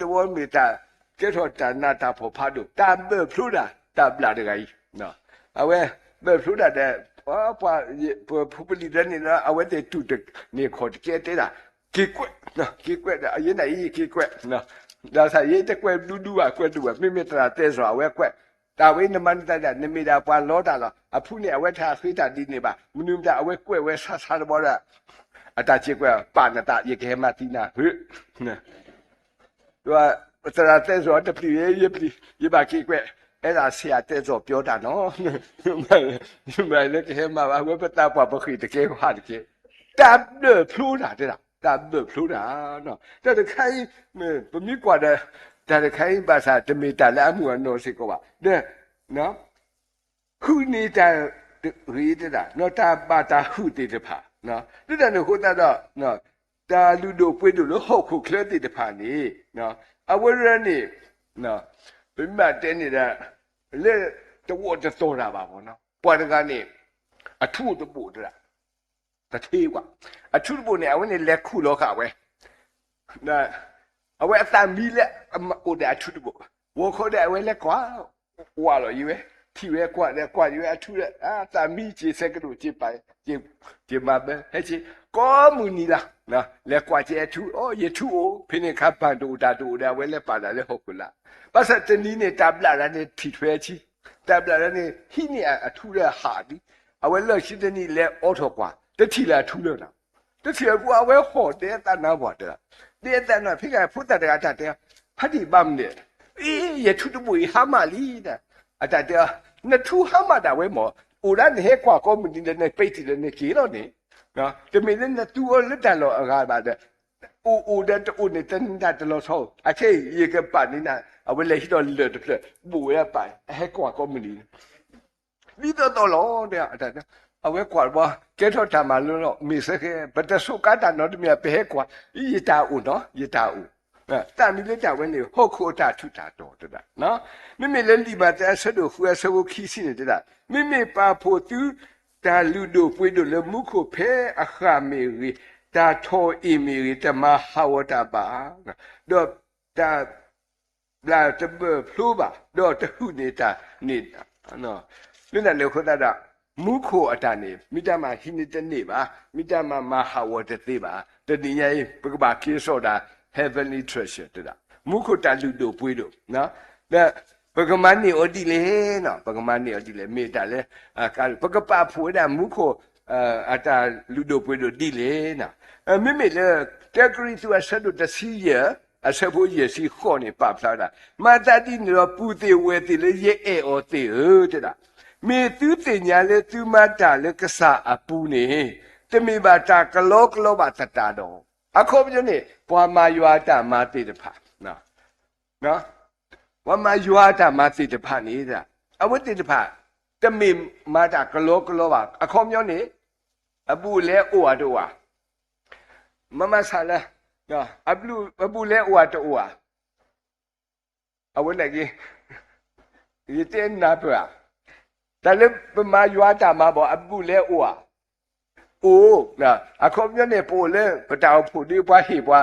တဝီမ့ၢ်တၢ်ကဲထီၣ်တၢ်နးတၢ်ဖှီၣ်ဖးဒိၣ် တၢ်ဘၢၣ်ဖျိတၢ် တၢ်ဘျၣ်တဂၤအံၤ, အဝဲဘၢၣ်ဖျိတၢ်ဒီး ပှၤ ပှၤ ပဖိပလံၤတဖၣ်န့ၣ်ဒီး အဝဲသ့ၣ်တူၢ်တန့ၢ်ခီၣ်တကဲတဲဒၣ်, က့ၤကွဲး, က့ၤကွဲးဒီး ယဲန့ၣ်အံၤက့ၤကွဲး, ဒီးသးယဲတကွဲးဒူဒူဘၣ် ကွဲးဒူဘၣ် မ့မ့ၢ်သရၣ်သဲစရီအဝဲကွဲး, တၢ်ဝဲနမၤန့ၢ်သးဒၣ် နမ့ၢ်ဒၣ်ပှၤလီတၢ်လီၤ အဖုန့ၣ် အဝဲတဟးဃ့တၢ်ဒ်န့ၣ်ဘၣ် မနုၤမတၤ အဝဲကွဲးဝဲဆါဆါတဘျီဒီး အတၢ်စံးကွဲး ပာ်နသး ယကဟဲမၤသံနၤဧၢ, သရၣ်သဲစရီတပျံၤ ယပျံၤ ယဘၣ်က့ၤကွဲး, အဲဒါဆရာသဲစရီပြောတာနော်, မ့ၢ်လၢကဟဲမၤဘၣ် ဝဲပသးပှၢ်ပဃ့ၢ်တကဲ ဟးတကဲ, တၢ်ဘျၢၣ်ဖျိတၢ်တဲဒၣ် တၢ်ဘျၢၣ်ဖျိတၢ်, တၢ်တခါအံၤ ပမ့ၢ်ကွၢ်ဒီး တၢ်တခါအံၤဘၣ်ဆၣ် တမ့ၢ်တၢ်လၢအမုာ်အနီၢ်စ့ၢ်ကီးဘၣ်, ဒီး ဟုၣ်န့ၢ်တၢ်ဂ့ၤတဲဒၣ် တၢ်ဘၣ်တၢ်ဟုၣ်သ့ၣ်တဖၣ်, လၢတၢ်န့ၣ်အဃိသတးဒီး တၢ်လုၢ်ဒိၣ်ပှ့ၤဒိၣ်လၢဟီၣ်ခိၣ်ချၢသ့ၣ်တဖၣ်န့ၣ် အဝဲရၢန့ၣ် ပမ့ၢ်တဲန့ၣ်ဒီး လၢတဝီတတီၤတၢ်ဘၣ်မ့ၢ်နီၤ ပှၤတဂၤန့ၣ် အထူအိၣ်တဘိၣ်တဒၣ်, တထ့ကွၢ်, အထူတဘိၣ်န့ၣ် အဝဲန့ၣ်လဲၤခူၣ်လီၤဃာ်ဝဲ အဝဲအသးမံလၢအအိၣ်ဒီးအထူတဘိၣ်, ဂီၤခီဒီးအဝဲလဲၤကွၢ်, ဝးလီၤယံၤဝဲ, ထံၣ်ဝဲကွၢ်ဒီးကွၢ်ယံၤဝဲအထူဒီး အသးမံစ့ၢ်ဆဲးကဒိၣ်စ့ၢ်ပာ်, စ့ၢ်မၤဘၢဟဲစ့ၢ်, ကိးမုၢ်နံၤလီၤ, လဲၤကွၢ်စ့ၢ်အထူ, အိ ယထူအိၣ်, ဖဲန့ၣ်အခါပၢ်တအိၣ်တၢ်တအိၣ်ဒီး အဝဲလဲၤပာ်တၢ်လၢဟီၣ်ခိၣ်လာ်, ဘၣ်ဆၣ်တနံၤန့ၣ် တၢ်ဘျၣ်တၢ်န့ၣ်ထံၣ်ထွဲအဆံ, တၢ်ဘျၣ်တၢ်န့ၣ် ဟံးန့ၢ်အထူလၢဟးလံ, အဝဲလၢခံတနံၤလဲၤအိးထီၣ်ကွၢ်, တထံၣ်လၢအထူလၢၤနီၤ တထံၣ်အပူၤ အဝဲဟီၣ်ဒဲးသးနါပှၢ်တဂၤ, ဒဲးသးနါ ဖဲကဖိသၣ်တဂၤတၢ်တဲ, ဖါတံၢ်ဘၣ်မနုၤလဲၣ်, အ့ ယထူတဘိၣ်အံၤဟါမၢ်လံ, အတၢ်တဲ, နထူဟါမၢ်ဒၣ်ဝဲမ့ၢ်, အိၣ်ဒၣ်နဟဲကွၢ်ကိးမုၢ်နံၤဒီး နပဲာ်တံၢ်ဒီးနက့ၤလီၤန့ၣ်, တမ့ၢ်လၢနသူအီၤလၢတၢ်လီၢ်အဂၤဘၣ်ဒီး, အိၣ်အိၣ်ဒီးတအိၣ်န့ၣ် တနၢ်တလီၤဆီ, အခဲအံၤ ယကပာ်န့ၢ်နၤ, အဝဲလဲၤဟံးထီၣ်လၢၢ်တဖျၢၣ် ဘိၣ်ဝဲဒၣ်ပာ် အဟဲကွၢ်ကိးမုၢ်နံၤ ဒ်သိးသိးလီၤ, အဝဲကွၢ်တဘျီ ကဲထီၣ်တၢ်မၤလိလီၤ မ့ၢ်စ့ၢ်ကီး ပတဆိးကါတၢ်နီတမံၤ ပဟဲကွၢ်, ယတၢ်အိၣ်နီၤ ယတၢ်အိၣ်, တၢ်မံၤလၢတၢ်ဝဲန့ၣ် ဟီၣ်ခိၣ်အတၢ်ထူးတၢ်တီၤတဲဒၣ်, မ့မ့ၢ်လၢလံာ်မးသဲအဆၢဒိၣ်ဃုအဆၢဖိခံဆံန့ၣ်တဲဒၣ်, မ့မ့ၢ်ပာ်ဖှိၣ်သု တၢ်လုၢ်ဒိၣ်ပှ့ၤဒိၣ်လၢမူခိၣ်ဖဲအဃၣ်မ့ၢ်ဂ့ၤ, တၢ်ထီၣ်အ့ၣ်မ့ၢ်ဂ့ၤ, တမၤဟးဂီၤတၢ်ဘၣ်, ဒီးတၢ် ဘျၣ်တဘၢၣ်ဖျိဘၣ်, ဒီးတဟုၣ်န့ၢ်တၢ်န့ၣ်, လၢတၢ်န့ၣ်အဃိသတးဒီး မူခိၣ်အတၢ်န့ၣ် မ့ၢ်တၢ်မၤဟံးန့ၢ်တန့ၢ်ဘၣ်, မ့ၢ်တၢ်မၤမၤဟးဂီၤတသ့ဘၣ်, တနံၤညါအံၤ ပကဘၣ်က့ၤစိာ်ဒၣ် heavenly treasure တဲဒၣ်, မူခိၣ်တၢ်လုၢ်ဒိၣ်ပှ့ၤဒိၣ်, ဒီးပကမၤန့ၢ်အီၤဒ်လဲၣ်နီၤ, ပကမၤန့ၢ်အီၤဒ်လဲၣ်, မ့ၢ်တၢ်လၢ ပကပာ်ဖှိၣ်ဝဲဒၣ်မူခိၣ် အတၢ်လုၢ်ဒိၣ်ပှ့ၤဒိၣ်ဒ်လဲၣ်. မ့မ့ၢ်လၢ တၢကရံၣ်သူးအဆၢဒိၣ်တဆံယဲၢ် အဆၢဖိယဲၢ်ဆံဃိးန့ၣ် ပာ်ဖျါဝဲဒၣ်, မၤသးဒ်န့ၣ်ဒီး ပုၢ်သ့ၣ်ဝဲၢ်သ့ၣ်လၢယအဲၣ်အီၤသ့ၣ်ဧၢ, တဲဒၣ်, မ့ၢ်သုသ့ၣ်ညါလၢသုမၤတၢ်လၢကစၢ်အပူၤန့ၣ် တမ့ၢ်ဘၣ်တၢ်ကလီကလီဘၣ်သတးဒီး, အခီပညီန့ၣ် ပှၤမၤယွၤအတၢ်မၤသ့ၣ်တဖၣ် ပှၤမၤယွၤအတၢ်မၤသ့ၣ်တဖၣ်န့ၣ် အဝဲသ့ၣ်တဖၣ် တမ့ၢ်မၤတၢ်ကလီကလီဘၣ်. အခီပညီန့ၣ် အဘူးအလဲအိၣ်ဧါတအိၣ်ဧါ, မၤမၤဆၣ်လၢ အဘူးအလဲအိၣ်ဧါတအိၣ်ဧါ, အဝဲန့ၣ်က့ ယတဲနၢ်ပၢၢ်ဧါ, တၢ်လၢပမၤယွၤအတၢ်မၤဘၣ် အဘူးအလဲအိၣ်ဧါ, အိၣ်, အခီပညီန့ၣ် ပအိၣ်လၢပတၢ်အိၣ်ဖှိၣ်ဒီးပှၤဟ့ၣ်ပှၤ,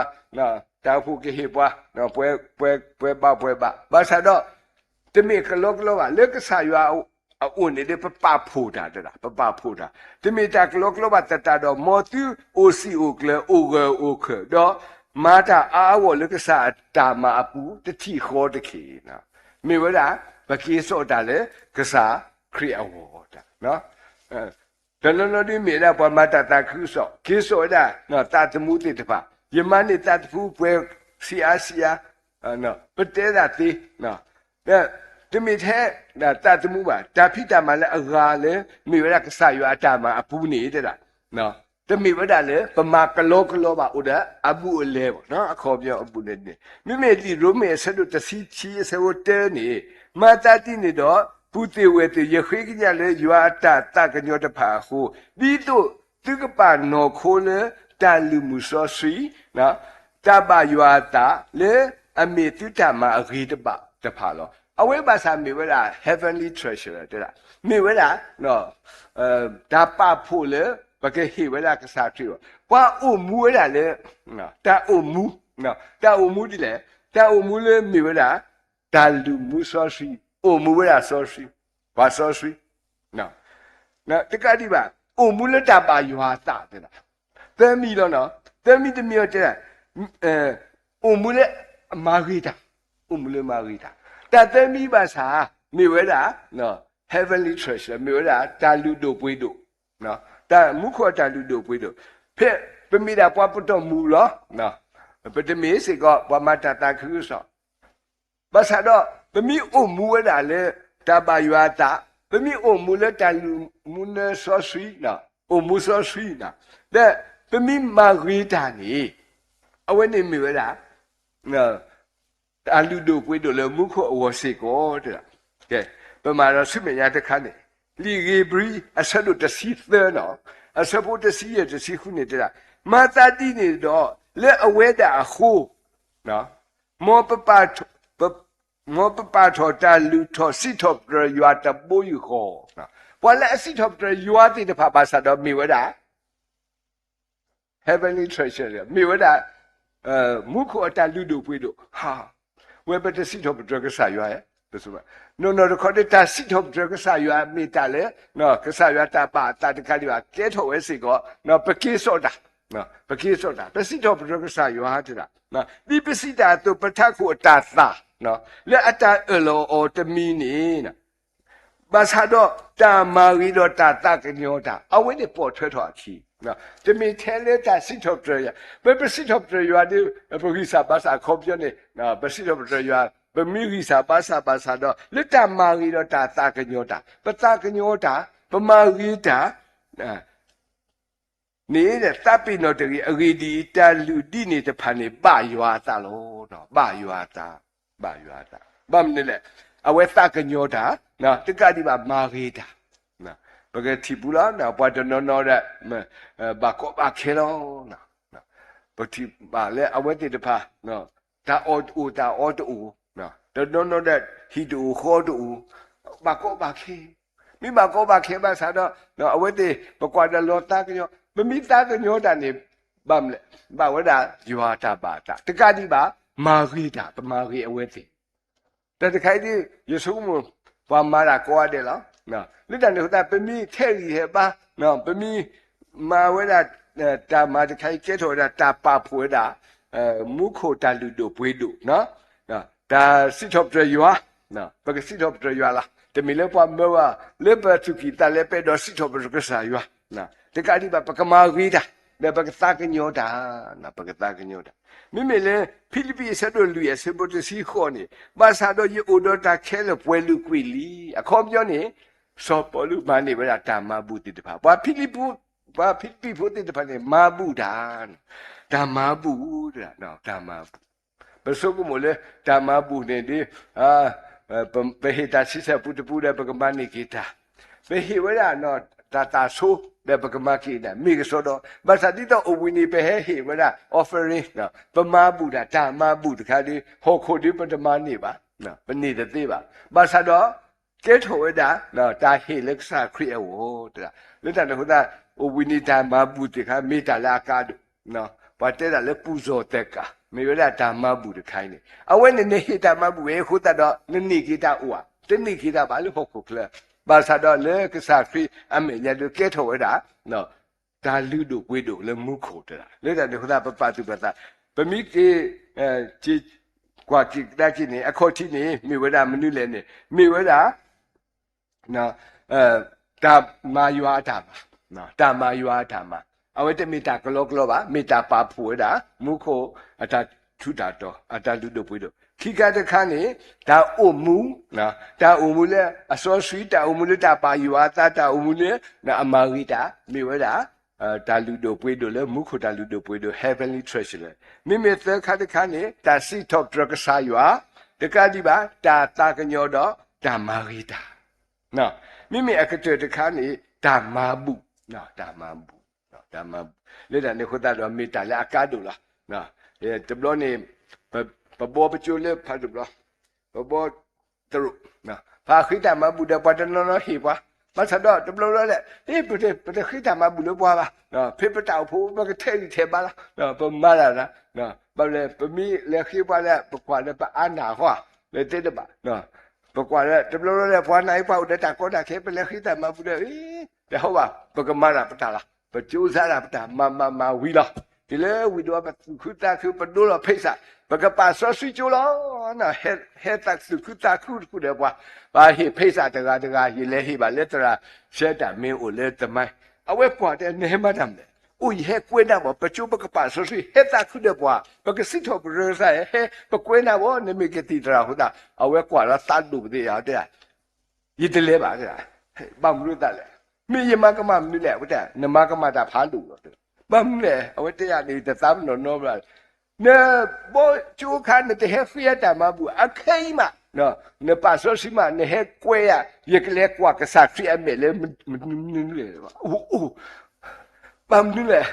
တၢ်အိၣ်ဖှိၣ်ကဟ့ၣ်ပှၤ, ပှဲၤဘၣ်ပှဲၤဘၣ်, ဘၣ်ဆၣ်ဒီး တမ့ၢ်ကလီကလီဘၣ်. လၢကစၢ်ယွၤအအိၣ်န့ၣ်ဒီး ပပာ်ဖှိၣ်တၢ်, ပပာ်ဖှိၣ်တၢ်, တမ့ၢ်တၢ်ကလီကလီဘၣ်သတးဒီး မ်သုအိၣ်စံာ်အိၣ်ကျၢၤ အိၣ်ဂၢၢ်အိၣ်ခၢၣ်ဒီး မၤတၢ်အါအါဂီၢ်ဂီၢ်လၢကစၢ်အတၢ်မၤအပူၤ တထံၣ်ဃီတခ့ၣ်, မ့ၢ်ဝဲဒၣ် ပက့ၤစိာ်တၢ်လၢကစၢ်ခရံာ်အဂီၢ်, တနီၤနီၤဒ်မ့ၢ်ဝဲဒၣ် ပှၤမၤတၢ်သးခုကစီၣ် က့ၤစိာ်ဝဲဒၣ် သးသမူသ့ၣ်တဖၣ်, ယမၤန့ၢ်သးသမူပှဲၤ ဆံးအါဆံးအါ, ပတဲဒၣ်သ့, တမ့ၢ်ထဲသးသမူဘၣ်, တၢ်ဖံးတၢ်မၤလၢအဂၤလၢ မ့ၢ်ဝဲဒၣ်ကစၢ်ယွၤအတၢ်မၤအပူၤန့ၣ် တဒၣ် တမ့ၢ်ဝဲဒၣ်လၢ ပမၤကလီကလီဘၣ် အိၣ်ဒီးအဘူးအလဲဘၣ်, အခီပညီအဘူးအလဲန့ၣ်, မ့မ့ၢ်လံာ်ရိမ့ၤအဆၢဒိၣ်တဆံခံအဆၢဖိတၢန့ၣ်, မၤသးဒ်န့ၣ်ဒီး ပုၢ်သ့ၣ်ဝဲၢ်သ့ၣ် ယဃ့ကညးလၢယွၤအတၢ်သးကညီၤတဖၣ်အဃိ, ဒ်သိးသုကပာ်နီၣ်ခိလၢတၢ်လုၢ်မူစီဆှံ, တၢ်ဘၣ်ယွၤအသးလၢအမ့ၢ်သုတၢ်မၤအဂ့ၤတဘၣ်တဖၣ်လီၤ. အဝဲဘၣ်ဆၣ်မ့ၢ်ဝဲဒၣ် heavenly treasure တဲဒၣ်, မ့ၢ်ဝဲဒၣ် တၢ်ပာ်ဖှိၣ်လၢ ပကဟ့ၣ်ဝဲဒၣ်ကစၢ်ခရံာ်အဂီၢ်, ပှၤအိၣ်မူဝဲဒၣ်လၢ တၢ်အိၣ်မူ, တၢ်အိၣ်မူဒ်လဲၣ်, တၢ်အိၣ်မူလၢမ့ၢ်ဝဲဒၣ် တၢ်လုၢ်မူစီဆှံ, အိၣ်မူဝဲဒၣ်စီဆှံ, ပှၤစီဆှံ တကးဒံးဘၣ် အိၣ်မူလၢတၢ်ဘၣ်ယွၤအသးတဲဒၣ်, သၢမံၤလီၤနီၤ, သၢမံၤတမံၤအံၤတဲဒၣ်, အိၣ်မူလၢမၤဂ့ၤတၢ်, အိၣ်မူလၢမၤဂ့ၤတၢ်, တၢ်သၢမံၤဘၣ်ဆၣ် မ့ၢ်ဝဲဒၣ် heavenly treasure မ့ၢ်ဝဲဒၣ် တၢ်လုၢ်ဒိၣ်ပှ့ၤဒိၣ်, တၢ်မူခိၣ်အတၢ်လုၢ်ဒိၣ်ပှ့ၤဒိၣ်, ဖဲပမ့ၢ်ဒၣ်ပှၤပတီၢ်မုၢ်လီၤ, ပတမ့ၢ်စ့ၢ်ကီး ပှၤမၤတၢ်သးခုကစီၣ် ဘၣ်ဆၣ်ဒီး ပမ့ၢ်အိၣ်မူဝဲဒၣ်လၢ တၢ်ဘၣ်ယွၤအသး, ပမ့ၢ်အိၣ်မူလၢတၢ်လုၢ်မူနၢစီဆှံ, အိၣ်မူစီဆှံ, ဒီးပမ့ၢ်မၤဂ့ၤတၢ်န့ၣ်, အဝဲန့ၣ်မ့ၢ်ဝဲဒၣ် တၢ်လုၢ်ဒိၣ်ပှ့ၤဒိၣ်လၢမူခိၣ်အဂီၢ်စ့ၢ်ကီး, ပမၤဒီးဆူမဲာ်ညါတခါန့ၣ်, လံာ်ဧ့ၤဘြံၤ အဆၢဒိၣ်တဆံသၢနီၤ, အဆၢဖိတဆံယဲၢ်တဆံဃုန့ၣ်တဲဒၣ်, မၤသးဒ်န့ၣ်ဒီး လၢအဝဲဒၣ်အဃိ မ်ပပာ်ထီၣ်, မ်ပပာ်ထီၣ်တၢ်လုၢ်ထီၣ်စံးထီၣ်ပတြၢၤယွၤတဘိယူၢ်ဃီ, ပှၤလၢအစံးထီၣ်ပတြၢၤယွၤသ့ၣ်တဖၣ်ဘၣ်ဆၣ်ဒီးမ့ၢ်ဝဲဒၣ် heavenly treasure မ့ၢ်ဝဲဒၣ် မူခိၣ်အတၢ်လုၢ်ဒိၣ်ပှ့ၤဒိၣ်, ဝဲပတစံးထီၣ်ပတြၢၤကစၢ်ယွၤဧါ, နီၢ်နီၢ်တခီဒီး တၢ်စံးထီၣ်ပတြၢၤကစၢ်ယွၤမ့ၢ်တၢ်လၢ ကစၢ်ယွၤတၢ်ဘၣ်အသးတခါဒံးဘၣ် ကဲထီၣ်ဝဲစ့ၢ်ကီး, ပက့ၤစိာ်တၢ်, ပက့ၤစိာ်တၢ် ပစံးထီၣ်ပတြၢၤကစၢ်ယွၤတဲဒၣ်, ဒ်ပစံးတၢ်အသိး ပထးခိၣ်အတၢ်သၣ် လၢအတၢ်အၢၣ်လီၤအီၤတမံၤန့ၣ် ဘၣ်ဆၣ်ဒီးတၢ်မၤဂ့ၤဒီးတၢ်သးကညီၤတၢ် အဝဲန့ၣ်ပိာ်ထွဲထီၣ်အခံ, တမ့ၢ်ထဲလၢတၢ်စံးထီၣ်ပတြၢၤယွၤ, ပပစံးထီၣ်ပတြၢၤယွၤဒီး ပဂံၢ်စၢ်ဘါစၢ်အခီပညီန့ၣ် ပစံးထီၣ်ပတြၢၤယွၤ, ပမ့ၢ်ဂံၢ်စၢ်ဘါစၢ်ဘၣ်ဆၣ်ဒီး လၢတၢ်မၤဂ့ၤဒီးတၢ်သးကညီၤတၢ်, ပသးကညီၤတၢ်, ပမၤဂ့ၤတၢ် န့ၣ် သးပ့ၤနီၣ်တဂ့ၤ. အဂ့ၢ်ဒ်အံၤ, တၢ်လုၢ်ဒ်န့ၣ်တဖၣ်န့ၣ် ဘၣ်ယွၤအသးလီၤ. ဘၣ်ယွၤအသး, ဘၣ်ယွၤအသး. ဘၣ်မနုၤလဲၣ်, အဝဲသးကညီၤတၢ်, တကးဒံးဘၣ်မၤဂ့ၤတၢ်. ပကထံၣ်ပူၤလီၤ, ပှၤတနီၤနီၤဒီး ဘၣ်ကီဘၣ်ခဲလီၤ. ပထံၣ်ဘၣ်လၢအဝဲသ့ၣ်တဖၣ် တၢ်အီၣ်တအိၣ် တၢ်အီတအိၣ်, တနီၤနီၤဒီး ဟံၣ်တအိၣ်ဃီတအိၣ်, ဘၣ်ကီဘၣ်ခဲ, မ့ၢ်ဘၣ်ကီဘၣ်ခဲဘၣ်ဆၣ်ဒီး အဝဲသ့ၣ် ပကွၢ်ဒီးလီၤသးကညီၤ, ပမ့ၢ်သးကညီၤတၢ်န့ၣ် ဘၣ်မနုၤလဲၣ်, ဘၣ်ဝဲဒၣ်ယွၤတၢ်ဘၣ်အသး, တကးဒံးဘၣ် မၤဂ့ၤတၢ်, ပမၤဂ့ၤအဝဲသ့ၣ် တၢ်တခါအံၤဒ် ယဆိကမိၣ် ပှၤမၤတၢ်ကိးဂၤဒဲးလီၤ. လၢတၢ်န့ၣ်အဃိသတး ပမ့ၢ်ထဲးဂံၢ်ဟဲဘါ, ပမ့ၢ်မၤဝဲဒၣ် တၢ်မၤတခါအံၤ ကဲထီၣ်ဝဲဒၣ်တၢ်ပာ်ဖှိၣ်ဝဲဒၣ် မူခိၣ်တၢ်လုၢ်ဒိၣ်ပှ့ၤဒိၣ်, တၢ်စံးထီၣ်ပတြၢၤယွၤ, ပကစံးထီၣ်ပတြၢၤယွၤလီၤ. တမ့ၢ်လၢပှၤမၢဝဲ လၢပသူၣ်ကံၢ်သးလဲ ပအဲၣ်ဒိးစံးထီၣ်ပတြၢၤကစၢ်ယွၤ, တကးဒံးဘၣ် ပကမၤဂ့ၤတၢ်, ဒီးပကသးကညီၤတၢ်, ပကသးကညီၤတၢ်. မ့မ့ၢ်လၢ ဖံလံးပံးအဆၢဒိၣ်လွံၢ်အဆၢဖိတဆံဃိးန့ၣ်, ဘၣ်ဆၣ်ဒီးယအိၣ်ဒီးတၢ်ခဲလၢာ်ပှဲၤလုာ်ကွံာ်လံ. အခီပညီန့ၣ် စီၤပီလူးမၤန့ၢ်ဝဲဒၣ်တၢ်မၤဘူၣ်သ့ၣ်တဖၣ်, ပှၤဖံလံးပံးဖိသ့ၣ်တဖၣ်န့ၣ် မၤဘူၣ်တၢ်, တၢ်မၤဘူၣ်, တၢ်မၤဘူၣ်. ပဆိကမိၣ်လၢတၢ်မၤဘူၣ်န့ၣ်ဒ် ပဟ့ၣ်တၢ်ဆံဆဲၣ်ပူတပူဒီး ပကမၤန့ၢ်က့ၤတၢ်, ပဟ့ၣ်ဝဲဒၣ် တၢ်သးဆိဒီးပကမၤက့ၤတၢ် မ့ၢ်ကစီဒီ, ဘၣ်ဆၣ်ဒ်သိးအိၣ်ဘှံးနံၤ ပဟဲဟ့ၣ်ဝဲဒၣ် offering, ပမၤဘူၣ်တၢ်, တၢ်မၤဘူၣ်တခါဒီး ဟီၣ်ခိၣ်ဒီးပတမၤန့ၢ်ဘၣ်, ပန့ၢ်တသ့ဘၣ်. ဘၣ်ဆၣ်ဒီး ကဲထီၣ်ဝဲဒၣ် တၢ်ဟ့ၣ်လၢကစၢ်ခရံာ်အဂီၢ်, လၢတၢ်န့ၣ်အဃိသတး အိၣ်ဘှံးနံၤတၢ်မၤဘူၣ်သ့ၣ်တဖၣ် မ့ၢ်တၢ်လၢအကါဒိၣ်, ပှၤတဲဒၣ်လၢပူၤစီၤသဲးကၤ မ့ၢ်ဝဲဒၣ်တၢ်မၤဘူၣ်တခါအံၤန့ၣ်, အဝဲန့ၣ်နဟ့ၣ်တၢ်မၤဘူၣ်ဝဲအဃိသတးဒီး နန့ၢ်က့ၤတၢ်အိၣ်ဧါ, တန့ၢ်က့ၤတၢ်ဘၣ်လၢဟီၣ်ခိၣ်ချၢ, ဘၣ်ဆၣ်ဒီးလၢကစၢ်ခရံာ်အမဲာ်ညါဒီး ကဲထီၣ်ဝဲဒၣ် တၢ်လုၢ်ဒိၣ်ပှ့ၤဒိၣ်လၢမူခိၣ်တဂၤ, လၢတၢ်န့ၣ်အဃိသတး ပပာ်သူၣ်ပာ်သး, ပမ့ၢ်က့ၤ ကွၢ်က့ၤကဒါက့ၤန့ၣ် အခီၣ်ထံးန့ၣ် မ့ၢ်ဝဲဒၣ်မနုၤလဲၣ်န့ၣ် မ့ၢ်ဝဲဒၣ် တၢ်မၤယွၤအတၢ်မၤ, တၢ်မၤယွၤအတၢ်မၤ, အဝဲတမ့ၢ်တၢ်ကလီကလီဘၣ်, မ့ၢ်တၢ်ပာ်ဖှိၣ်ဝဲဒၣ် မူခိၣ်အတၢ်ထူးတၢ်တီၤ အတၢ်လုၢ်ဒိၣ်ပှ့ၤဒိၣ်. ခံခါတခါန့ၣ် တၢ်အိၣ်မူ, တၢ်အိၣ်မူလၢအစီဆှံ, တၢ်အိၣ်မူလၢတၢ်ဘၣ်ယွၤအသး, တၢ်အိၣ်မူလၢအမၤဂ့ၤတၢ်, မ့ၢ်ဝဲဒၣ် တၢ်လုၢ်ဒိၣ်ပှ့ၤဒိၣ်လၢမူခိၣ်, တၢ်လုၢ်ဒိၣ်ပှ့ၤဒိၣ် heavenly treasure လၢ, မ့မ့ၢ်သၢခါတခါန့ၣ် တၢ်စံးထီၣ်ပတြၢၤကစၢ်ယွၤ, တကးဒံးဘၣ် တၢ်သးကညီၤဒီးတၢ်မၤဂ့ၤတၢ်, မ့မ့ၢ်အကတၢၢ်တခါန့ၣ် တၢ်မၤဘူၣ်, တၢ်မၤဘူၣ်, တၢ်မၤဘူၣ်, လၢတၢ်န့ၣ်အဃိသတးဒီး မ့ၢ်တၢ်လၢအကါဒိၣ်လီၤ. တဘျီန့ၣ် ပဘီပကၠိလၢဖးဒိၣ်ဘျီ ပဘီတရိး, ပဃ့တၢ်မၤဘူၣ်ဒီး ပှၤတနီၤနီၤဟ့ၣ်ပှၤ, ဘၣ်ဆၣ်ဒီးတဘျီဘျီလဲၣ် ပတဃ့တၢ်မၤဘူၣ်လၢပှၤဘၣ်, ဖဲပတၢ်အိၣ်ဖှိၣ် ပကထဲးဂံၢ်ထဲးဘါလီၤ, ပမၤတၢ်, ဘၣ်လဲၣ် ပမ့ၢ်လဲၤဃ့ပှၤလၢ ပကွၢ်လၢပအါနၢ်ဃီဧါ, လၢတဲတဘၣ်, ပကွၢ်လၢ တဘျီဘျီလဲၣ် ပှၤနာ်အံၤ ပှၤအိၣ်ဒီးတၢ်ကီတၢ်ခဲ ပလဲၤဃ့တၢ်မၤဘူၣ်ဒီး တဟီဘၣ်, ပကမၤတၢ်ပတၢ်လီၤ, ပကၠိစါတၢ်ပတၢ် မၤမၤမၤဝံၤလီၤ. တုၤလၢဝံၤဒီး ပသူၣ်ခုသးခု ပဒိလီၤဖဲစး, ပကပာ်စီဆှံကၠိလီၤ. ဟဲသးသူၣ်ခုသးခုတခူဒီးပှၤ, ပဟ့ၣ်ဖဲစးတဂၤတဂၤ ယလဲၤဟ့ၣ်ဘၣ်လၢသရၣ် ဆဲတၢ်မ့ၢ်အိၣ်လၢတမါ, အဝဲကွၢ်တဲ နဟဲမၤတၢ်မနုၤလဲၣ်, အိၣ်ယဟဲကွဲနၢ်ဘၣ် ပကၠိပကပာ်စီဆှံ ဟဲသးခုဒီးပှၤ, ပကစံးထီၣ်ပတြၢၤကစၢ်ယွၤ ဟဲပကွဲနၢ်ဘၣ် နမ့ၢ်ကသံၣ်သရၣ်အဃိသတး အဝဲကွၢ်လီၤသးဒိၣ်ပသ့ၣ်ယၤ တဲ ယတလဲၤဘၣ်, ဘၣ်မနုၤသးလဲၣ်, မ့ၢ်ယမၤကမၣ်မနုၤလဲၣ်, အဝဲတဲ နမၤကမၣ်တၢ်ဖးဒိၣ်လီၤ, ဘၣ်မနုၤလဲၣ်, အဝဲတဲယၤန့ၣ် တသးပ့ၤနီၣ်နီတဘျီ, နဘီကၠိခါ နတဟဲဃ့အတၢ်မၤဘူၣ် အခဲအံၤမး, နပာ်စီဆှံမး နဟဲကွဲယၤ, ယကလဲၤကွၢ်ကစၢ်ခရံာ်အမဲာ်လၢ မနုၤမနုၤလဲၣ်, အိၣ်, ဘၣ်မနုၤလဲၣ်,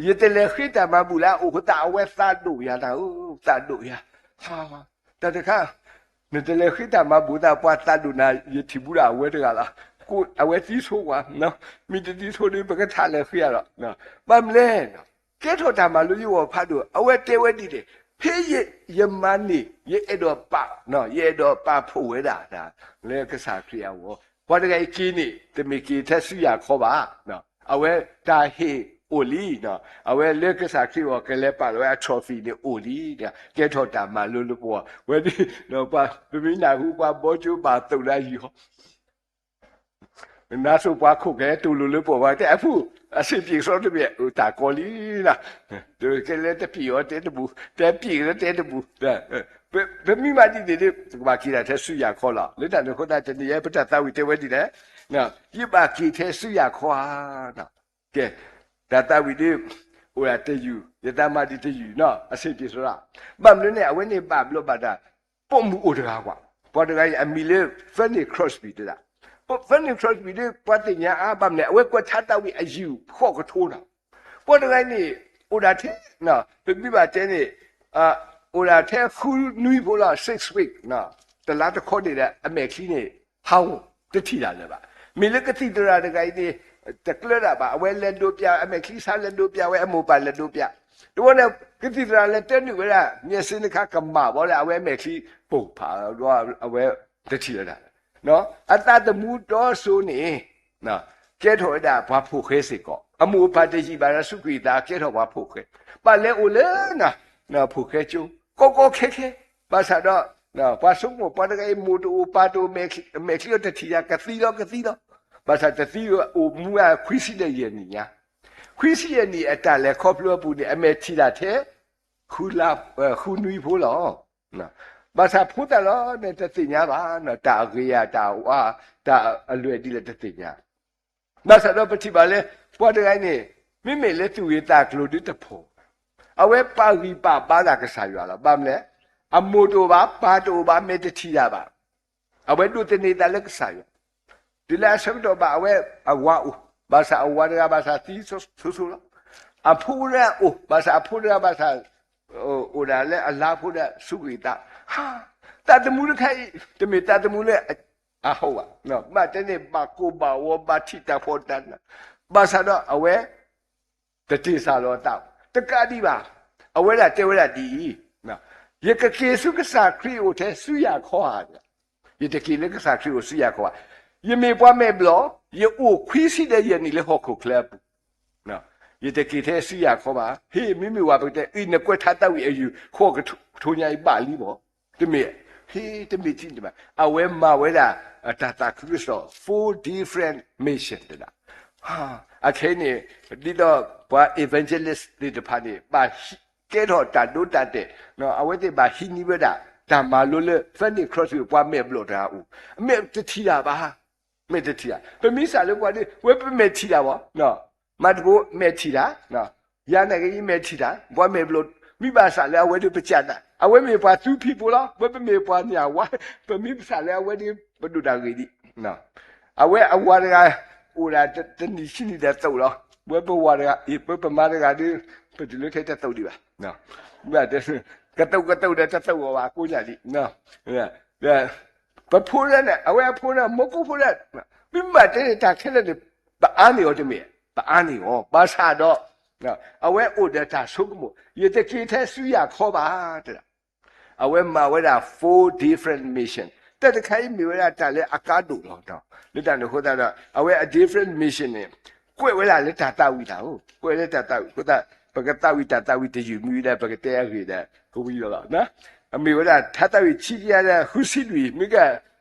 ယတလဲၤဃ့တၢ်မၤဘူၣ်လၢအအိၣ်အဃိသတး အဝဲသးဒိၣ်ယၤနၤဧၢ, သးဒိၣ်ယၤ, တၢ်တခါ နတလဲၤဃ့တၢ်မၤဘူၣ်သး ပှၤသးဒိၣ်နၤ ယထံၣ်ဘူးဒၣ်အဝဲတဂၤလီၤ, အဝဲသံဆိပှၤ, မ့ၢ်တသံဆိဒီး ပကထးလဲၤဃ့ဧါလီၤ, ဘၣ်မနုၤလဲၣ်, ကဲထီၣ်တၢ်မၤလိယဂီၢ်ဖးဒိၣ် အဝဲတဲဝဲဒ်လဲၣ်, ဖဲယမၤန့ၢ် ယအဲၣ်ဒိးပာ်, ယအဲၣ်ဒိးပာ်ဖှိၣ်ဝဲဒၣ် လၢကစၢ်ခရံာ်အဂီၢ်, ပှၤတဂၤအံၤက့ၤန့ၣ် တမ့ၢ်က့ၤထဲစုယၤခီဘၣ်, အဝဲတၢ်ဟ့ၣ်အိၣ်လံ, အဝဲလၢကစၢ်ခရံာ်အဂီၢ် ကလဲၤပာ်လီၤဝဲအ trophy န့ၣ်အိၣ်လံ, ကဲထီၣ်တၢ်မၤလိလၢပဂီၢ်, ဝဲဒ် ပမ့ၢ်နၢ်ဟူပှၤဘီကၠိ ဘၣ်သိၣ်လၢအယံၤဟီ နါစိၤပှၤခိၣ်ကဟဲတူၢ်လိာ်လၢပှၤ တဲအဖုၣ်, အဆ့ၣ်ပျံၤစီတဘ့ၣ် တၢ်ကီလံလီၤ, ကဲလၢတပျံၤအီၤတဲတဘူး, တပျံၤလၢတဲတဘူး, ပမ့ၢ်မၤဒ်န့ၣ်ဒီး ပကဘၣ်က့ၤတၢ်ထဲစုယၤခီလီၤ. လၢတၢ်န့ၣ်အဃိသတး တနံၤအံၤ ပတၢ်သးဝံၣ်တဲဝဲဒ်လဲၣ်, ယဘၣ်က့ၤထဲစုယၤခီဧါ, ကဲ, တၢ်သးဝံၣ်ဒီး အိၣ်ဒၣ်တယုၢ်, ယသးမၤဒံးတယုၢ်နီၤ, အဆ့ၣ်ပျံၤစီလီၤ. ဘၣ်မနုၤန့ၣ် အဝဲန့ၣ်ဘၣ်ဘျီးဘၣ်ဒါ ပိာ်မုၣ်အိၣ်တဂၤကွၢ်, ပှၤတဂၤအံၤအမံၤလၢ Fanny Crosby တဲဒၣ်, Fanny Crosby ဒီး ပှၤသ့ၣ်ညါအါဘၣ်မနုၤလဲၣ် အဝဲကွဲးထါသးဝံၣ်အယုၢ်ဃိးကထိနီၤ, ပှၤတဂၤအံၤန့ၣ် အိၣ်ဒၣ်ထဲ, ပမ့ၢ်ဘၣ်တဲန့ၣ်, အိၣ်ဒၣ်ထဲဃုနွံဖိလီၤ six week, တလါတခီန့ၣ်ဒီး အမဲာ်ချံန့ၣ် ဟးဂီၤ တထံၣ်တၢ်လၢၤဘၣ်. မ့ၢ်လၢကသံၣ်သရၣ်တဂၤအံၤန့ၣ် တကျၢၤတၢ်ဘၣ်, အဝဲလဲၤဒိးပျး အမဲာ်ချံဆါလဲၤဒိးပျးဝဲ အမိၢ်ပၢ်လဲၤဒိးပျး, တဝီန့ၣ် ကသံၣ်သရၣ်လဲၤတဲနုာ်ဝဲဒၣ် မျက်စိနှာ ကမၣ်ဘၣ်လၢအဝဲအမဲာ်ချံပိာ်ဖးဒီး အဝဲတထံၣ်လၢၤတၢ်, အသးသမူဒီစိၤန့ၣ် ကဲထီၣ်ဝဲဒၣ်ပှၤဖိၣ်ဃဲစ့ၢ်ကီး, အမိၢ်အပၢ်တယံာ်ဘၣ်ဒီး စူးကွံာ်အသး ကဲထီၣ်ပှၤဖိၣ်ဃဲ, ဘၣ်လဲၤအိၣ်လၢ ဖိၣ်ဃဲကၠိ ကီကီခဲခဲ, ဘၣ်ဆၣ်ဒီး ပှၤဆိကမိၣ် ပှၤတဂၤအံၤ မိၢ်တအိၣ်ပၢ်တအိၣ် မဲာ်ချံအီၤတထံၣ်ယၤ ကသံလီၤကသံလီၤ, ဘၣ်ဆၣ်တသံအိၣ်မူဝဲခွံဆံဒီးယဲၢ်နံၣ်ညါ ခွံဆံယဲၢ်နံၣ်အတၢ်လဲၤခီဖျိအပူၤန့ၣ် အမဲာ်ထံၣ်တၢ်ထဲ ဃုနွံဖိလီၤ. ဘၣ်ဆၣ်ဖိသၣ်လီၤန့ၣ် တသ့ၣ်ညါဘၣ်, တၢ်အဂ့ၤဧါ တၢ်အဝါ တၢ်အလွဲၢ်ဒ်လဲၣ်တသ့ၣ်ညါ. ဘၣ်ဆၣ်ဒီးပထံၣ်ဘၣ်လၢ ပှၤတဂၤအံၤန့ၣ် မ့မ့ၢ်လၢသူၣ်ဂ့ၤသးကျိၤဒုတဖိး, အဝဲပာ်ဂံၢ်ပာ်ဘါတၢ်ကစၢ်ယွၤလီၤ. ဘၣ်မနုၤလဲၣ်, အမိၢ်တအိၣ်ဘၣ် ပၢ်တအိၣ်ဘၣ် မဲာ်တထံၣ်တၢ်ဘၣ်. အဝဲဒိးသန့ၤသးလၢကစၢ်ယွၤ, တုၤလၢအဆၢကတီၢ်ဘၣ် အဝဲအဝၤအိၣ်, ဘၣ်ဆၣ်အဝၤတဂၤဘၣ်ဆၣ်သံဆိဆိလီၤ. အဖိတဂၤအိၣ်, ဘၣ်ဆၣ်အဖိတဂၤဘၣ်ဆၣ် အိၣ်ဒၣ်လၢအလါဖိဒီး ဆူးကွံာ်သး, သးသမူတခါအံၤ တမ့ၢ်သးသမူလၢ အဟီၣ်ဘၣ်, မ့ၢ်တဲန့ၣ် ဘၣ်ကိၢ်ဘၣ်ဂီၤ ဘၣ်ထံၣ်တၢ်ဖှီၣ်တၢ်နး, ဘၣ်ဆၣ်ဒီးအဝဲ တတ့ၢ်စၢ်လီၤအသး, တကးဒံးဘၣ်, အဝဲဒၣ်တဲဝဲဒၣ်ဒ်အံၤ, ယကက့ၤဆူကစၢ်ခရံာ်အိၣ်ထဲဆူယၤခီဧါ, ယတက့ၤလၢကစၢ်ခရံာ်အိၣ်ဆူယၤခီဧါ, ယမ့ၢ်ပှၤမဲာ်ဘျီၣ်, ယအိၣ်ခွံဆံဒီးယဲၢ်နံၣ်လၢဟီၣ်ခိၣ်ချၢအပူၤ, ယတက့ၤထဲဆူယၤခီဘၣ်. ဟ့ၣ် မ့မ့ၢ်ဝဲပကတဲ အံၤနကွဲးထါသးဝံၣ်အယုၢ် ဃိးကထိညါအံၤဘၣ်လံမး, တမ့ၢ်, ဟ့ၣ် တမ့ၢ်ထံၣ်န့ၣ်ဘၣ်. အဝဲမၤဝဲဒၣ် တၢ်သးခုကစီၣ် four different mission တဒၣ်. အခဲအံၤန့ၣ် ဒ်သိးပှၤ evangelist သ့ၣ်တဖၣ်န့ၣ် ဘၣ်ကဲထီၣ်တၢ်ဒိတၢ်တဲာ်, အဝဲသ့ၣ်ဘၣ်ဟံးန့ၢ်ဝဲဒၣ် တၢ်မၤလိလၢ Fanny Crosby ပှၤမဲာ်ဘျီၣ်တဂၤအအိၣ်, အမဲာ်တထံၣ်တၢ်ဘၣ်. မဲာ်တထံၣ်ဧါ, ပမ့ၢ်စးလၢပှၤဒ် ဝဲပမဲာ်ထံၣ်တၢ်ဘၣ်, မၤတဘိမဲာ်ထံၣ်တၢ်, ယၤနာ်က့ယမဲာ်ထံၣ်တၢ်, ပှၤမဲာ်ဘျီၣ်, မ့ၢ်ဘၣ်စးလၢအဝဲဒ်ပစံးတၢ်, အဝဲမ့ၢ်ပှၤသူဖံးဖိလီၤ, ဝဲပမ့ၢ်ပှၤညၣ်ဝါ, ပမ့ၢ်ပစးလၢအဝဲဒ် ပဒိၣ်တၢ်ဂ့ၢ်ဒံး, အဝဲအဝၤတဂၤ အိၣ်ဒၣ်တနံၣ်ဆံနံၣ်ဒီးသိးလီၤ, ဝဲပဝၤတဂၤ, အ့ၣ် ပပမါတဂၤဒ် ပတုၤလၢခဲတသိးဒံးဘၣ် ကသုးကသုးဒီးတသုးအီၤဘၣ် ကိးညါဒံး, ပဖိလၢန့ၣ် အဝဲအဖိလၢ မိၢ်ကိးဖိလၢ, မ့ၢ်မၤတဲန့ၣ် တၢ်ခဲလၢာ်န့ၣ် ပအါန့ၢ်အီၤတမ့ၢ်, ပအါန့ၢ်အီၤ ဘၣ်ဆၣ်ဒီး အဝဲအိၣ်ဒီးတၢ်ဆိကမိၣ် ယတက့ၤထဲဆူယၤခီဘၣ် တဲဒၣ် အဝဲမၤဝဲဒၣ် four different mission, တၢ်တခါအံၤမ့ၢ်ဝဲဒၣ်တၢ်လၢအကါဒိၣ်လီၤ. လၢတၢ်န့ၣ်အဃိသတးဒီး အဝဲအ different mission န့ၣ် ကွဲးဝဲဒၣ်လၢတၢ်သးဝံၣ်တၢ်အိၣ်, ကွဲးလၢတၢ်သးဝံၣ်အဃိသတး ပကသးဝံၣ်တၢ်သးဝံၣ်တယုၢ်မံၤဒီး ပကတဲအဂ့ၢ်ဒီး ကဝံၤလီၤလီၤ. အမ့ၢ်ဝဲဒၣ် ထါသးဝံၣ်ဆံကယၤဒီးဃုဆံလွံၢ် မ့ၢ်က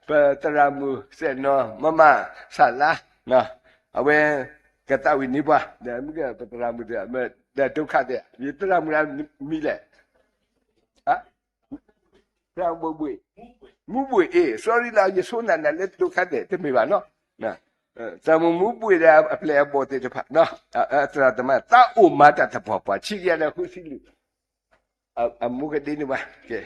ပသရၣ်မုၣ်စဲးနီၤ မမၤစၢ်လါ အဝဲ ကသးဝံၣ်န့ၢ်ပှၤ ဒီးမ့ၢ်ကပသရၣ်မုၣ်ဒီး ဒီးဒိခါသဲး ယသရၣ်မုၣ်လၢမံၤလဲၣ်, သရၣ်မုၣ်ဘှ့ၣ်, မူဘှ့ၣ်အ့ၣ် sorry လီၤ ယဆိနၢ်နၢ်လၢဒိခါသဲး တမ့ၢ်ဘၣ်နီၤ, သရၣ်မုၣ်မူဘှ့ၣ်ဒီးအပျဲၢ်အဘီၣ်သ့ၣ်တဖၣ် သရၣ်သမါ သးအိၣ်မၤတၢ်သပှၢ်ပှၢ် ဆံကယၤဒီးဃုဆံလွံၢ်, အမူကဒ့န့ၢ်ဘၣ် ကဲ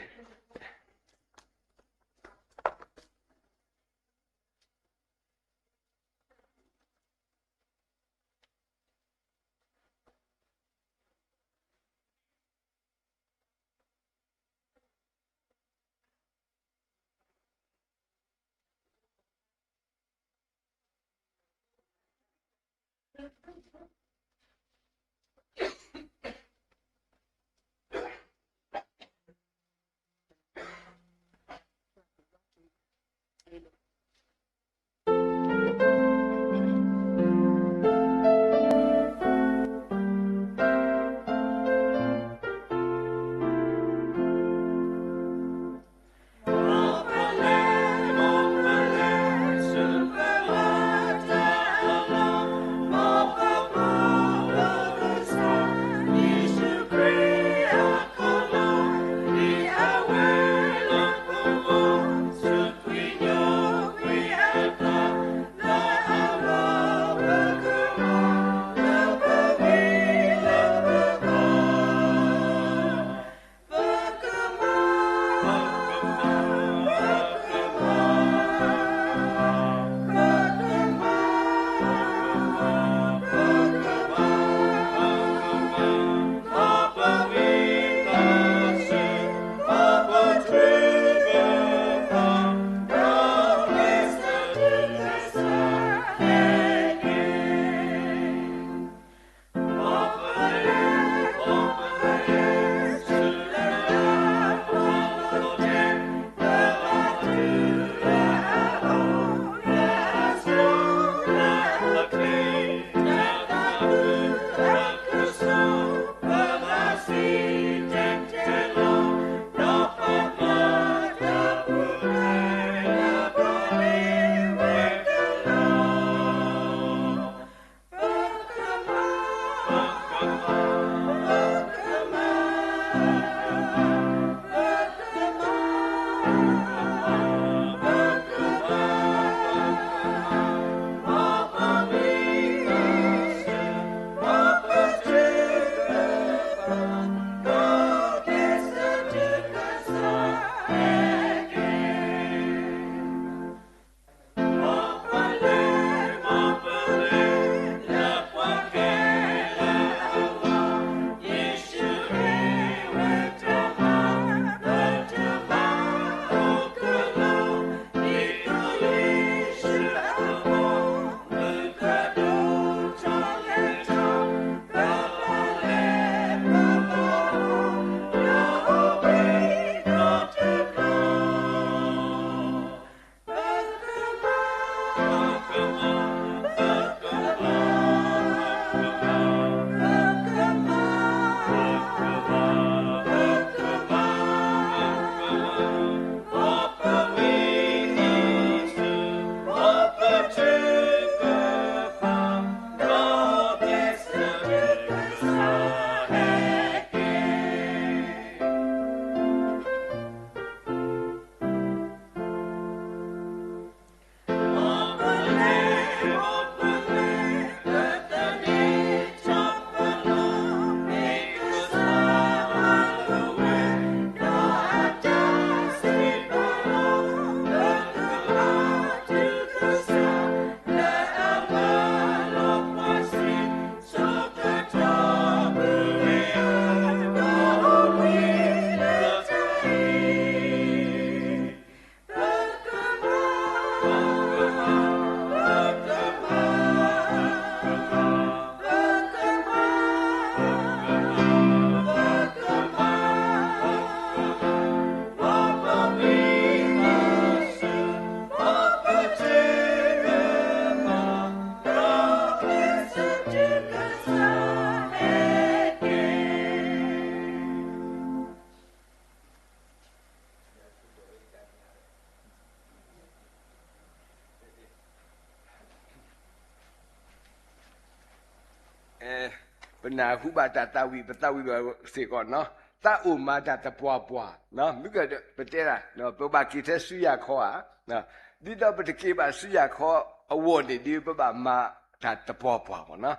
ပနၢ်ဟူဘၣ်တၢ်သးဝံၣ် ပသးဝံၣ်ဘၣ်စ့ၢ်ကီးနီၤ, သးအိၣ်မၤတၢ်တပှၢ်ပှၢ်, မ့ၢ်ကပတဲဒၣ် ပဘၣ်က့ၤထဲစုယၤခီဧါ, ဒ်သိးပတက့ၤဘၣ်စုယၤခီအဂီၢ်န့ၣ်ဒီး ပဘၣ်မၤတၢ်တပှၢ်ပှၢ်မ့ၢ်နီၤ.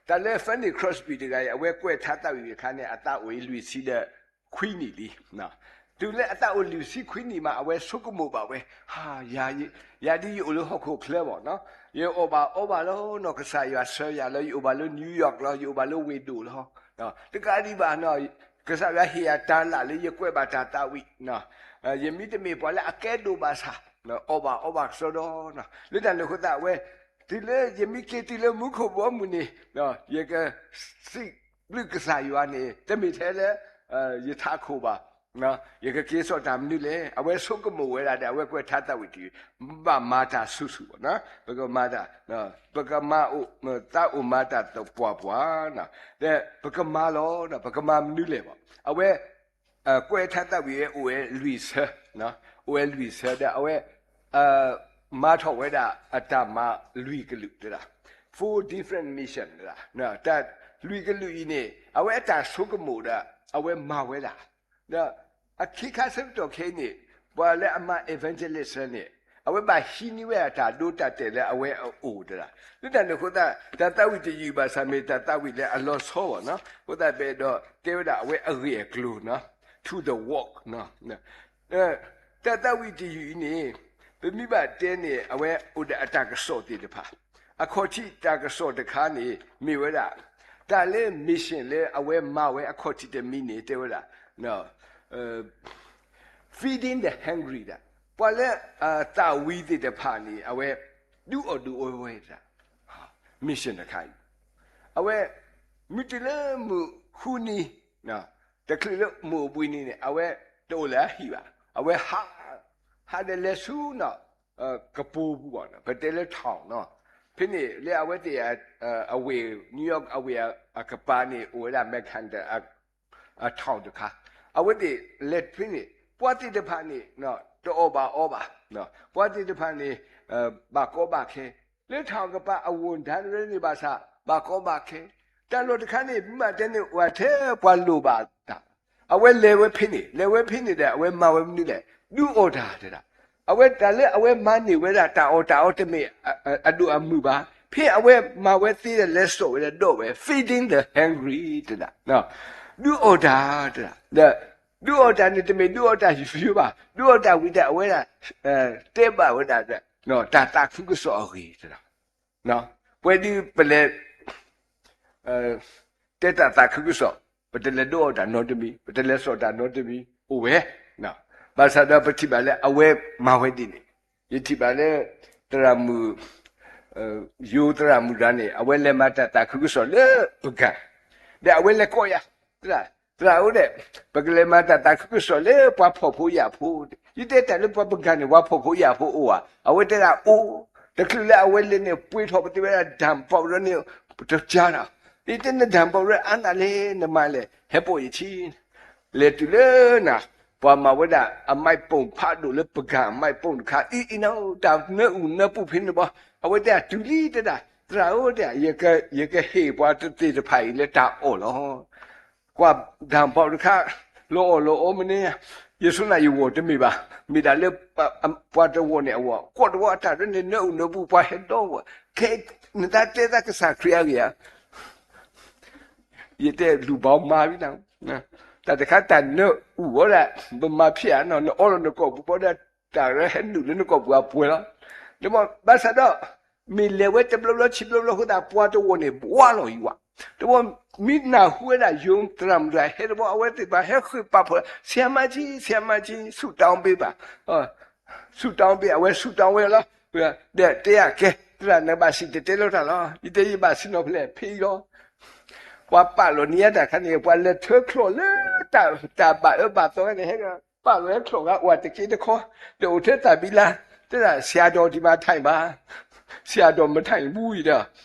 တၢ်လၢ Fanny Crosby တဂၤအံၤ အဝဲကွဲးထါသးဝံၣ်တခါန့ၣ် အသးအိၣ်အံၤလွံၢ်ဆံဒီးခွံနံၣ်လံ. တုၤလၢအသးအိၣ်လွံၢ်ဆံခွံနံၣ်မး အဝဲဆိကမိၣ်ဘၣ်ဝဲ, ယၤဒ်ယအိၣ်လၢဟီၣ်ခိၣ်ချၢဘၣ်နီၤ, ယအီၣ်ဘၣ်အီဘၣ်လီၤနီၤ, ကစၢ်ယွၤဆှၢယၤလၢ ယအိၣ်ဘၣ်လၢ New York လီၤ, ယအိၣ်ဘၣ်လၢဝ့ၢ်ဒိၣ်လီၤ, တကးဒံးဘၣ်နီၤ, ကစၢ်ယွၤဟ့ၣ်ယၤတၢ်လၢ်လၢယကွဲးဘၣ်တၢ်သးဝံၣ်, ယမ့တမ့ၢ်ပှၤလၢအကဲဒိၣ်ဘၣ်ဆၣ်, အီၣ်ဘၣ်အီဘၣ်ကစီဒီနီၤ, လၢတၢ်န့ၣ်အဃိသတးအဝဲ, တုၤလၢယမ့ၢ်က့ၤတုၤလၢမူခိၣ်ဘီမုၢ်န့ၣ်, ယကစံးဘျုးကစၢ်ယွၤန့ၣ် တမ့ၢ်ထဲလၢ ယထးခိၣ်ဘၣ်, ယကက့ၤစိာ်တၢ်မနုၤလဲၣ်. အဝဲဆိကမိၣ်ဝဲဒၣ်ဒီး အဝဲကွဲးထါသးဝံၣ်တယုၢ်, ဘၣ်မၤတၢ်ဆူၣ်ဆူၣ်ဘၣ်, ပကမၤတၢ်, ပကမၤအိၣ်, သးအိၣ်မၤတၢ်သပှၢ်ပှၢ်, ဒီးပကမၤလီၤ, ပကမၤမနုၤလဲၣ်ဘၣ်. အဝဲ ကွဲးထါသးဝံၣ်ဝဲအိၣ်ဝဲလွံၢ်ဆၢ, အိၣ်ဝဲလွံၢ်ဆၢဒီး အဝဲ မၤထီၣ်ဝဲဒၣ်အတၢ်မၤလွံၢ်ကလုာ်တဒၣ်, four different mission တဒၣ်, တၢ်လွံၢ်ကလုာ်အံၤန့ၣ် အဝဲအတၢ်ဆိကမိၣ်ဒီး အဝဲမၤဝဲဒၣ်, ဒီးအခ့ခါဆၢကတီၢ်ခဲအံၤန့ၣ် ပှၤလၢအမၤ evangelist န့ၣ် အဝဲဘၣ်ဟံးန့ၢ်ဝဲဒၣ်တၢ်ဒိတၢ်တဲာ်လၢအဝဲအအိၣ်တဒၣ်, လၢတၢ်န့ၣ်အဃိသတး တၢ်သးဝံၣ်တယုၢ်ဘၣ်ဆၣ်မ့ၢ်တၢ်သးဝံၣ်လၢအလီၤဆီဘၣ်နီၤ, အဃိသတးပအဲၣ်ဒိးတဲဝဲဒၣ်အဝဲအဂ့ၢ်အကျိၤနီၤ, to the work တၢ်သးဝံၣ်တယုၢ်အံၤန့ၣ် ပမ့ၢ်ဘၣ်တဲန့ၣ် အဝဲအိၣ်ဒီးအတၢ်ကစီၣ်သ့ၣ်တဖၣ်, အခီၣ်ထံးတၢ်ကစီၣ်တခါန့ၣ် မ့ၢ်ဝဲဒၣ် တၢ်လၢ mission လၢအဝဲမၤဝဲအခီၣ်ထံးတမံၤန့ၣ် တဲဝဲဒၣ် feeding the hungry ဒၣ်, ပှၤလၢအသးဝံၣ်သ့ၣ်တဖၣ်န့ၣ် အဝဲဒုးအီၣ်ဒုးအီဝဲဒၣ်, mission တခါအံၤ အဝဲ မုၢ်တုၤလၢမုၢ်ဃုနံၤ, တချုးလၢမုၢ်အိၣ်ဘှံးနံၤန့ၣ် အဝဲတအိၣ်လၢအဟံၣ်ဘၣ်, အဝဲဟး, ဟးဒီးလဲၤဆူနီၤ, ကပိာ်ပူၤဘၣ်, ပတဲလၢ town နီၤ, ဖဲန့ၣ်လၢအဝဲသ့ၣ် အဝ့ၢ် New York အဝ့ၢ်အကပၤန့ၣ် အိၣ်ဝဲဒၣ် Manhattan အ town တခါ, အဝဲသ့ၣ်လဲၤဖဲန့ၣ် ပှၤသ့ၣ်တဖၣ်န့ၣ် တအီၣ်ဘၣ်အီဘၣ်, ပှၤသ့ၣ်တဖၣ်န့ၣ် ဘၣ်ကီဘၣ်ခဲ, လၢ town ကပၤအဝ့ၢ်ဒၣ်ရဲန့ၣ်ဘၣ်ဆၣ် ဘၣ်ကီဘၣ်ခဲ, တၢ်လီၢ်တခါန့ၣ် မ့ၢ်ဘၣ်တဲန့ၣ် အိၣ်ထဲပှၤလိၣ်ဘၣ်တၢ်, အဝဲလဲၤဝဲဖဲန့ၣ် လဲၤဝဲဖဲန့ၣ်ဒီး အဝဲမၤဝဲမနုၤလဲၣ်, ဒုးအီၣ်တၢ်တဒၣ်, အဝဲတၢ်လၢအဝဲမၤန့ၢ်ဝဲဒၣ်တၢ်အီၣ်တၢ်အီတမ့ၢ်အဒိၣ်အမုၢ်ဘၣ်, ဖဲအဝဲမၤဝဲသ့ဒီးလဲၤစိာ်ဝဲဒီးဒိးဝဲ feeding the hungry တဒၣ်, ဒုးအီၣ်တၢ်တဒၣ်, ဒုးအီၣ်တၢ်န့ၣ်တမ့ၢ်ဒုးအီၣ်တၢ်ယိယိဘၣ်, ဒုးအီၣ်တၢ်ဝံၤဒီးအဝဲဒၣ် တဲဘၣ်ဝဲဒၣ် တၢ်သးခုကစီၣ်အဂ့ၢ်တဒၣ်, ပဝဲဒုးပလဲၤ တဲတၢ်သးခုကစီၣ်, ပတလဲၤဒုးအီၣ်တၢ်နီတမံၤ, ပတလဲၤစိာ်တၢ်နီတမံၤ, အိၣ်ဝဲ, ဘၣ်ဆၣ်ဒီးပထံၣ်ဘၣ်လၢအဝဲမၤဝဲဒ်န့ၣ်, ယထံၣ်ဘၣ်လၢ သရၣ်မုၣ် ယိၤသရၣ်မုၣ်တဂၤန့ၣ် အဝဲလဲၤမၤတၢ်သးခုကစီၣ်လၢပကၢ်, ဒီးအဝဲလဲၤကိးယၤ, သရၣ်ဧၢဒီး ပကလဲၤမၤတၢ်သးခုကစီၣ်လၢပှၤဖှီၣ်ဖိယာ်ဖိ, ယတဲတၢ်လၢပှၤပကၢ်န့ၣ် ပှၤဖှီၣ်ဖိယာ်ဖိအိၣ်ဧါ, အဝဲတဲဒၣ်အိၣ်, တချုးလၢအဝဲလဲၤန့ၣ် ပှ့ၤထီၣ်ပသ့ဝဲဒၣ် ဒၣ်ပီးရၢန့ၣ် တကါဒီး, ယတဲန့ၣ် ဒၣ်ပီးရၢအါနၢ်လဲၣ် နမၤလဲၣ် ဟဲပိာ်ယထံ လဲၤတုၤလၢနၤ, ပှၤမၤဝဲဒၣ်အမှတ်ပုံဖးဒိၣ်လၢပကၢ်မှတ်ပုံတခါ, အံၤအံၤနီၤ တၢ်နၢအုၣ်နၢပူၤဖဲန့ၣ်ဘၣ်, အဝဲတဲဒၣ်တုၤလံတဲဒၣ်, သရၣ်ဧၢတဲဒၣ်, ယကဟ့ၣ်ပှၤသ့ၣ်တဖၣ်အံၤလၢတၢ်အီၣ်လီၤ. ကွၢ်ဒၣ်ပီးတခါ, လီၤအီၣ်လီၤအီမ့ၢ်န့ၣ်, ယဆိနၤယဂီၢ်တမ့ၢ်ဘၣ်, မ့ၢ်ဒၣ်လၢ ပှၤတဂီၢ်န့ၣ်အဂီၢ်, ကွၢ်တဝီအတၢ်ဒ်န့ၣ် နၢအုၣ်နၢပူၤ ပှၤဟဲဒီးဝဲ, ခဲနတၢ်တဲသးကစၢ်ခရံာ်အဂ့ၢ်ဧါ ယတဲလူၤဘၣ်မၤဝံၤနၤ, တၢ်တခါတၢ်နၢအုၣ်ဝဲဒၣ်, ပမၤဖျဲးဧါနီၤ, နအီလီၤနကိာ်ပူၤဘၣ်ဒီး တၢ်ရၢဟဲနုာ်လၢနကိာ်ပူၤအပှဲၤလီၤ. ဒီးဘၣ်ဆၣ်ဒီး မ့ၢ်လဲၤဝဲတဘျီဘျီဆံဘျီဘျီအဃိသတး ပှၤတဂီၢ်န့ၣ် ဘှါလီၤယံၤဝဲ, တဘျီ မ့ၢ်နၢ်ဟူဝဲဒၣ်ယိၤသရၣ်မုၣ်တဂၤဟဲတဘျီ အဝဲသ့ၣ်တဖၣ်ဟဲဃ့ၢ်ပာ်ဖှိၣ်, ဆရာမကြီး, ဆရာမကြီး, ဆုတောင်းပေးပါ, ဆုတောင်းပေး, အဝဲဆုတောင်းဝဲလီၤ. ဒီးတဲယၤကဲ, သရၣ်နဘၣ်စံၣ်တဲၤတဲလီၤတၢ်လီၤ. ယတဲယဘၣ်စံၣ်နီၤဖဲလဲၣ်, ဖဲအံၤလီၤ. ပှၤပာ်လီၤန့ၢ်ယၤတၢ်ခါန့ၣ် ပှၤလဲၤထၢချီၣ်လၢ တၢ်ဘၣ်အၢဘၣ်သီန့ၣ် ဟဲပာ်လီၤဟဲချီၣ်ဂၤ အိၣ်တက့ၢ်တခီ, ဒီးအိၣ်ထဲတၢ်ဘံလါ, တဲဒၣ် ဆရာတော်ဒီမှာထိုင်ပါ, ဆရာတော်မထိုင်ဘူးဒီး,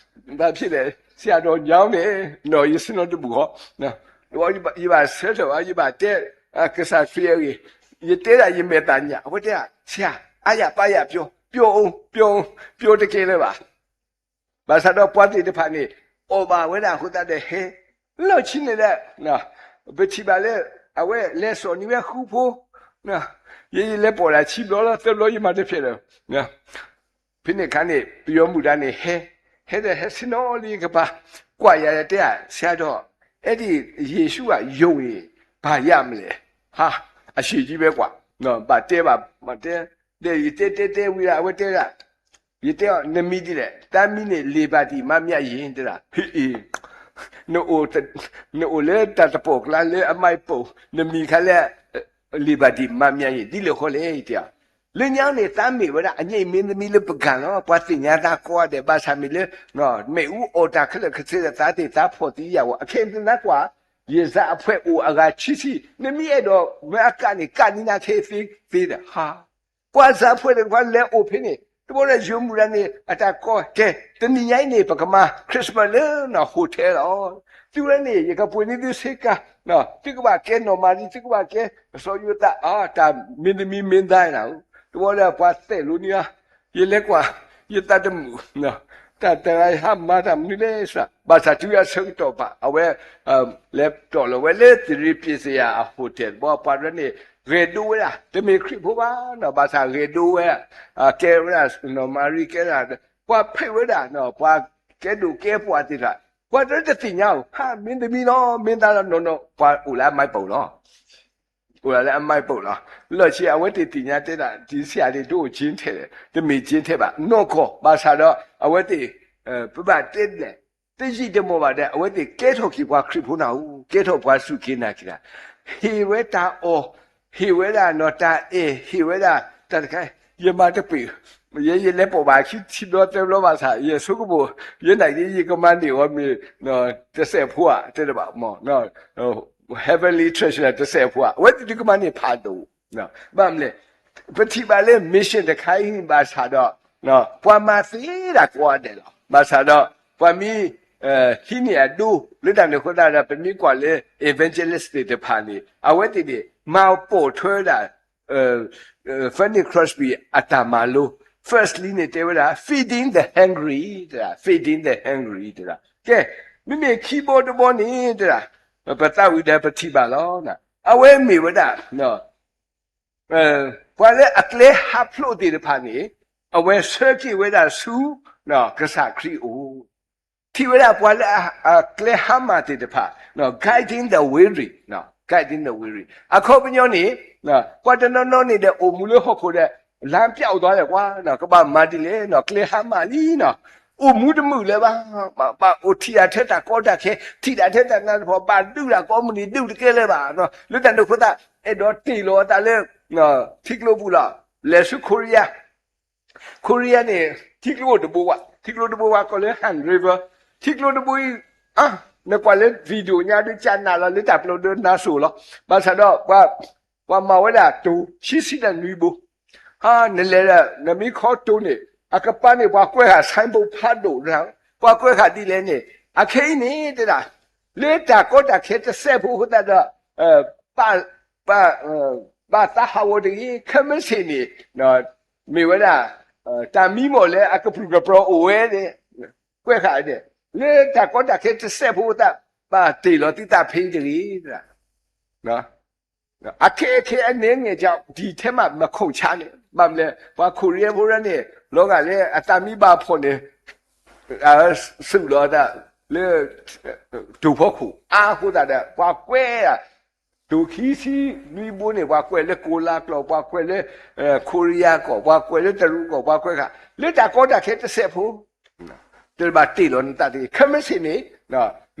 ဘာဖြစ်လဲ, ဆရာတော်ညောင်းတယ်, နော် ယစံၣ်နီၤတဘူၣ်ဃီ, ယဘၣ်ဆၢထၢၣ်ဘၣ်, ယဘၣ်တဲ ကစၢ်ခရံာ်အဂ့ၢ်, ယတဲဒၣ်ယမဲာ်သၣ်ညါ, အဝဲတဲဒၣ် ဆရာ, အားရပါးရပြော, ပြောဦး, ပြောဦး, ပြောတကဲလၢၤဘၣ်. ဘၣ်ဆၣ်ဒီးပှၤသ့ၣ်တဖၣ်န့ၣ် အီၣ်ဘၣ်ဝဲဒၣ်အဃိသတးဒီးဟဲ လီၢ်ခံန့ၣ်ဒီး ပထံၣ်ဘၣ်လၢ အဝဲလဲၤစိာ်န့ၢ်ဝဲဃူဖိ, ယဲယလဲၤပိာ်ဒၣ်ဆံဘျီလီၤ သၢဘျီယမၤတဖျဲးဒီး ဖဲန့ၣ်အခါန့ၣ် ပယီၤမုၣ်တဂၤန့ၣ် ဟဲ, ဟဲဒီးဟဲဆ့ၣ်နီၤလံကပၤ, ကွၢ်ယၤတဲဧါ, ဆရာတော်, အဲဒ်ယ့ၣ်ၡူးကယုံရင် ဘာရမလဲ, ဟာ, အရှည်ကြီးပဲကွာ, ဘၣ်တဲဘၣ်, ဘၣ်တဲ, ဒီးယတဲတဲတဲဝံၤဒီး အဝဲတဲဒၣ်, ယတဲအီၤ နမံၤဒ်လဲၣ်, တၢ်မံၤန့ၣ် လေပါတီ မမြတ်ယဉ် တဲဒၣ်, ဟ့ၣ်အ့ၣ် နအိၣ်လၢတၢ်တပိာ်ကျါလၢအမိုက်ပုံ, နမံၤခါလၢ လေပါတီ မမြတ်ယဉ် ဒ်လဲၣ်ဃီလဲၣ် ယတဲအီၤ, လၢညါန့ၣ် သးမ့ၢ်ဝဲဒၣ် အညိမ့ၢ်သမံးလၢပကၤလီၤ, ပှၤသ့ၣ်ညါသးကိးဂၤဒဲး ဘၣ်ဆၣ်မ့ၢ်လၢ မ့ၣ်အူအီၣ်တၢ်ခဲလၢာ်ခဲဆ့ဒီး သးသ့ၣ်သးဖှီၣ်သံယာ်ဝဲ, အခဲအံၤနကွၢ် ယသးအဖှဲးအိၣ်အဂၤခံဆံ, နမ့ၢ်အဲၣ်ဒိးမၢအကးန့ၣ် ကးန့ၢ်နၤခဲအံၤသ့သ့ဒီး ဟါ, ပှၤသးအဖှဲးတကပၤလဲၤအိၣ်ဖဲန့ၣ်, တဘျီဒီးယိၤမုၣ်တဂၤန့ၣ် အတၢ်ကိး ကဲ, တနံၤညါအံၤန့ၣ် ပကမၤ Christmas လၢ hotel လီၤ. သုဝဲန့ၣ် ယကပှ့ၤန့ၢ်သုဆ့ကၤ, သုကဘၣ်ကဲနီၢ်မၤလံ, သုကဘၣ်ကဲ စီၤယိၤသး, တၢ်မ့ၢ်သမံးမ့ၢ်သးနၤ, တဘျီဒီးပှၤသဲးလိာ်န့ၢ်အီၤ, ယလဲၤကွၢ်, ယသးတမုာ် တၢ်တဂၤဟးမၤတၢ်မနုၤလဲၣ်, ဘၣ်ဆၣ်တုၤအဆၢကတီၢ်ဘၣ် အဝဲ လဲၤတီၢ်လီၤဝဲလၢ သရ့ပျ့စယၤအ hotel တဘျီ ပှၤတဖၣ်န့ၣ် ဂဲၤဒိဝဲဒၣ်, တမ့ၢ်ခရံာ်ဖိဘၣ်နီၤ, ဘၣ်ဆၣ်ဂဲၤဒိဝဲ, ကဲဝဲဒၣ် နီၢ်မၤရံကဲဒၣ်, ပှၤဖံးဝဲဒၣ်, ပှၤကဲဒိၣ်ကဲပှၢ်သ့ၣ်တဖၣ်, ပှၤတဖၣ်တသ့ၣ်ညါဧိၤ, ဟးမ့ၢ်သမံးလီၤ မ့ၢ်သးလီၤနီၢ်နီၢ် ပှၤအိၣ်လၢအမိုက်ပုံလီၤ အိၣ်ဒၣ်လၢအမိုက်ပုံလီၤ. လီၢ်ဆံးအဝဲသ့ၣ်သ့ၣ်ညါတဲဒၣ် ဒ်ဆံးအဒ့ဒိၣ်ကၠ့ထဲလဲၣ်, တမ့ၢ်ကၠ့ထဲဘၣ်, နီၢ်ကီၢ်, ဘၣ်ဆၣ်ဒီး အဝဲသ့ၣ် ပဘၣ်တဲလဲၣ်, တယံာ်တမီၢ်ဘၣ်ဒီး အဝဲသ့ၣ်ကဲထီၣ်က့ၤပှၤခရံာ်ဖိနၢ်ဟူ, ကဲထီၣ်ပှၤစူၢ်က့ၤနာ်က့ၤတၢ်, ဟ့ၣ်ဝဲတၢ်အီၣ်, ဟ့ၣ်ဝဲဒၣ်နီၢ်တၢ်အဲၣ်, ဟ့ၣ်ဝဲဒၣ်တၢ်တခါ, ယမၤတပ့ၤ, ယဲယလဲၤပိာ်ဘၣ်ခံဆံဘျီသၢဘျီဘၣ်ဆၣ် ယဆိကမိၣ်, ယဲနာ်က့ၤ ယကမၤန့ၢ်အီၤမ့ၢ် တစဲးဖိဧါ, တဲတဘၣ်မ့ၢ် heavenly treasure တစဲးဖိဧါ, အဝဲသ့ၣ်ဒုးကမၤန့ၢ်ဖးဒိၣ်, ဘၣ်မနုၤလဲၣ်, ပထံၣ်ဘၣ်လၢ mission တခါအံၤဘၣ်ဆၣ်ဒီး ပှၤမၤသ့ဒၣ်ကိးဂၤဒဲးလီၤ. ဘၣ်ဆၣ်ဒီး ပှၤမ့ၢ် ဟံးန့ၢ်အဒိ လၢတၢ်န့ၣ်အဃိသတးဒီး ပမ့ၢ်ကွၢ်လၢ evangelist သ့ၣ်တဖၣ်န့ၣ် အဝဲသ့ၣ်န့ၣ် မၤပိာ်ထွဲဝဲဒၣ် Fanny Crosby အတၢ်မၤလိ, firstly န့ၣ်တဲဝဲဒၣ် feeding the hungry တဲဒၣ်, feeding the hungry တဲဒၣ်, ကဲ, မ့မ့ၢ်ခံဘီတဘီန့ၣ်တဲဒၣ်, ပသးဝံၣ်ဒီးပထံၣ်ဘၣ်လီၤ. အဝဲမ့ၢ်ဝဲဒၣ် ပှၤလၢအကျဲဟးဖျိးသ့ၣ်တဖၣ်န့ၣ် အဝဲဆှၢက့ၤဝဲဒၣ်ဆူ ကစၢ်ခရံာ်အအိၣ်, ထံၣ်ဝဲဒၣ်ပှၤလၢအကျဲဟါမၢ်သ့ၣ်တဖၣ် guiding the weary, guiding the weary အခီပညီန့ၣ် ပှၤတနီၤနီၤန့ၣ်ဒီးအိၣ်မူလၢဟီၣ်ခိၣ်ဒီး လၢပျၢ်အိၣ်သီလဲၣ်ကွၢ် ကဘၣ်မၤဒ်လဲၣ်နီၤ ကျဲဟါမၢ်လံနီၤ အိၣ်မူတမုာ်လၢၤဘၣ်, ဘၣ်အိၣ်ထံၣ်ဒၣ်ထဲတၢ်ကီတၢ်ခဲ ထံၣ်ဒၣ်ထဲတၢ်နးတၢ်ဖှီၣ် ဘၣ်ဒုးတၢ်ကိးမုၢ်နံၤဒုးတကဲလၢၤဘၣ်, လၢတၢ်န့ၣ်အဃိသတး အဲၣ်ဒိးတ့ၢ်လီၤအသးလၢ ထံကျိပူၤလီၤ, လဲၤဆူ Korea, Korea န့ၣ် ထံကျိအိၣ်တဘိဝဲ, ထံကျိတဘိဝဲကိးလၢ Han River, ထံကျိတဘိအံၤ နကွၢ်လၢ video ညါဒုးကနၣ်လီၤ လၢတၢ်ပျီဒုးနါစိၤလီၤ, ဘၣ်ဆၣ်ဒီး ပှၤမၤဝဲဒၣ်တိၤ ဆံဆံတၢနွံဘိ နလဲၤဒီး နမ့ၢ်ခီတိၤန့ၣ် အကပၤန့ၣ် ပှၤကွဲးဃာ် signboard ဖးဒိၣ်တၢ်, ပှၤကွဲးဃာ်ဒ်လဲၣ်န့ၣ် အခဲအံၤန့ၣ်တဲဒၣ် လၢတၢ်ကီတၢ်ခဲတစဲးဖိအဃိသတးဒီး ဘၣ်သးဟးဂီၤတဂ့ၤ, ခဲမုၢ်ဆ့ၣ်န့ၣ် မ့ၢ်ဝဲဒၣ် တၢ်မံမီၢ်လၢအကပြုၢ်ကပြီၤအိၣ်ဝဲန့ၣ် ကွဲးဃာ်န့ၣ် လၢတၢ်ကီတၢ်ခဲတစဲးဖိအဃိသတး ဘၣ်တ့ၢ်လီၤသုသးဖဲအံၤတဂ့ၤ အခဲအံၤခဲအံၤန့ၣ် ဒီထဲမှာ မခုန်ချားန့ၣ် ဘၣ်မနုၤလဲၣ် ပှၤခိၣ်ရံၣ်ဖိန့ၣ် လီၤဂာ်လၢအသးမံဘၣ်ဖှီၣ်န့ၣ် စူးလီၤအသးလၢ တိၤဖီခိၣ်အါအဃိသတးဒီး ပှၤကွဲး တိၤခံဆံနွံဘိန့ၣ် ပှၤကွဲးလၢကိၤလါကျိာ် ပှၤကွဲးလၢ ခိရံယါကီၢ် ပှၤကွဲးလၢတရူးကီၢ် ပှၤကွဲးဃာ် လၢတၢ်ကီတၢ်ခဲတစဲးဖိ တဘၣ်တ့ၢ်လီၤနသးတဂ့ၤ ခဲမုၢ်ဆ့ၣ်န့ၣ်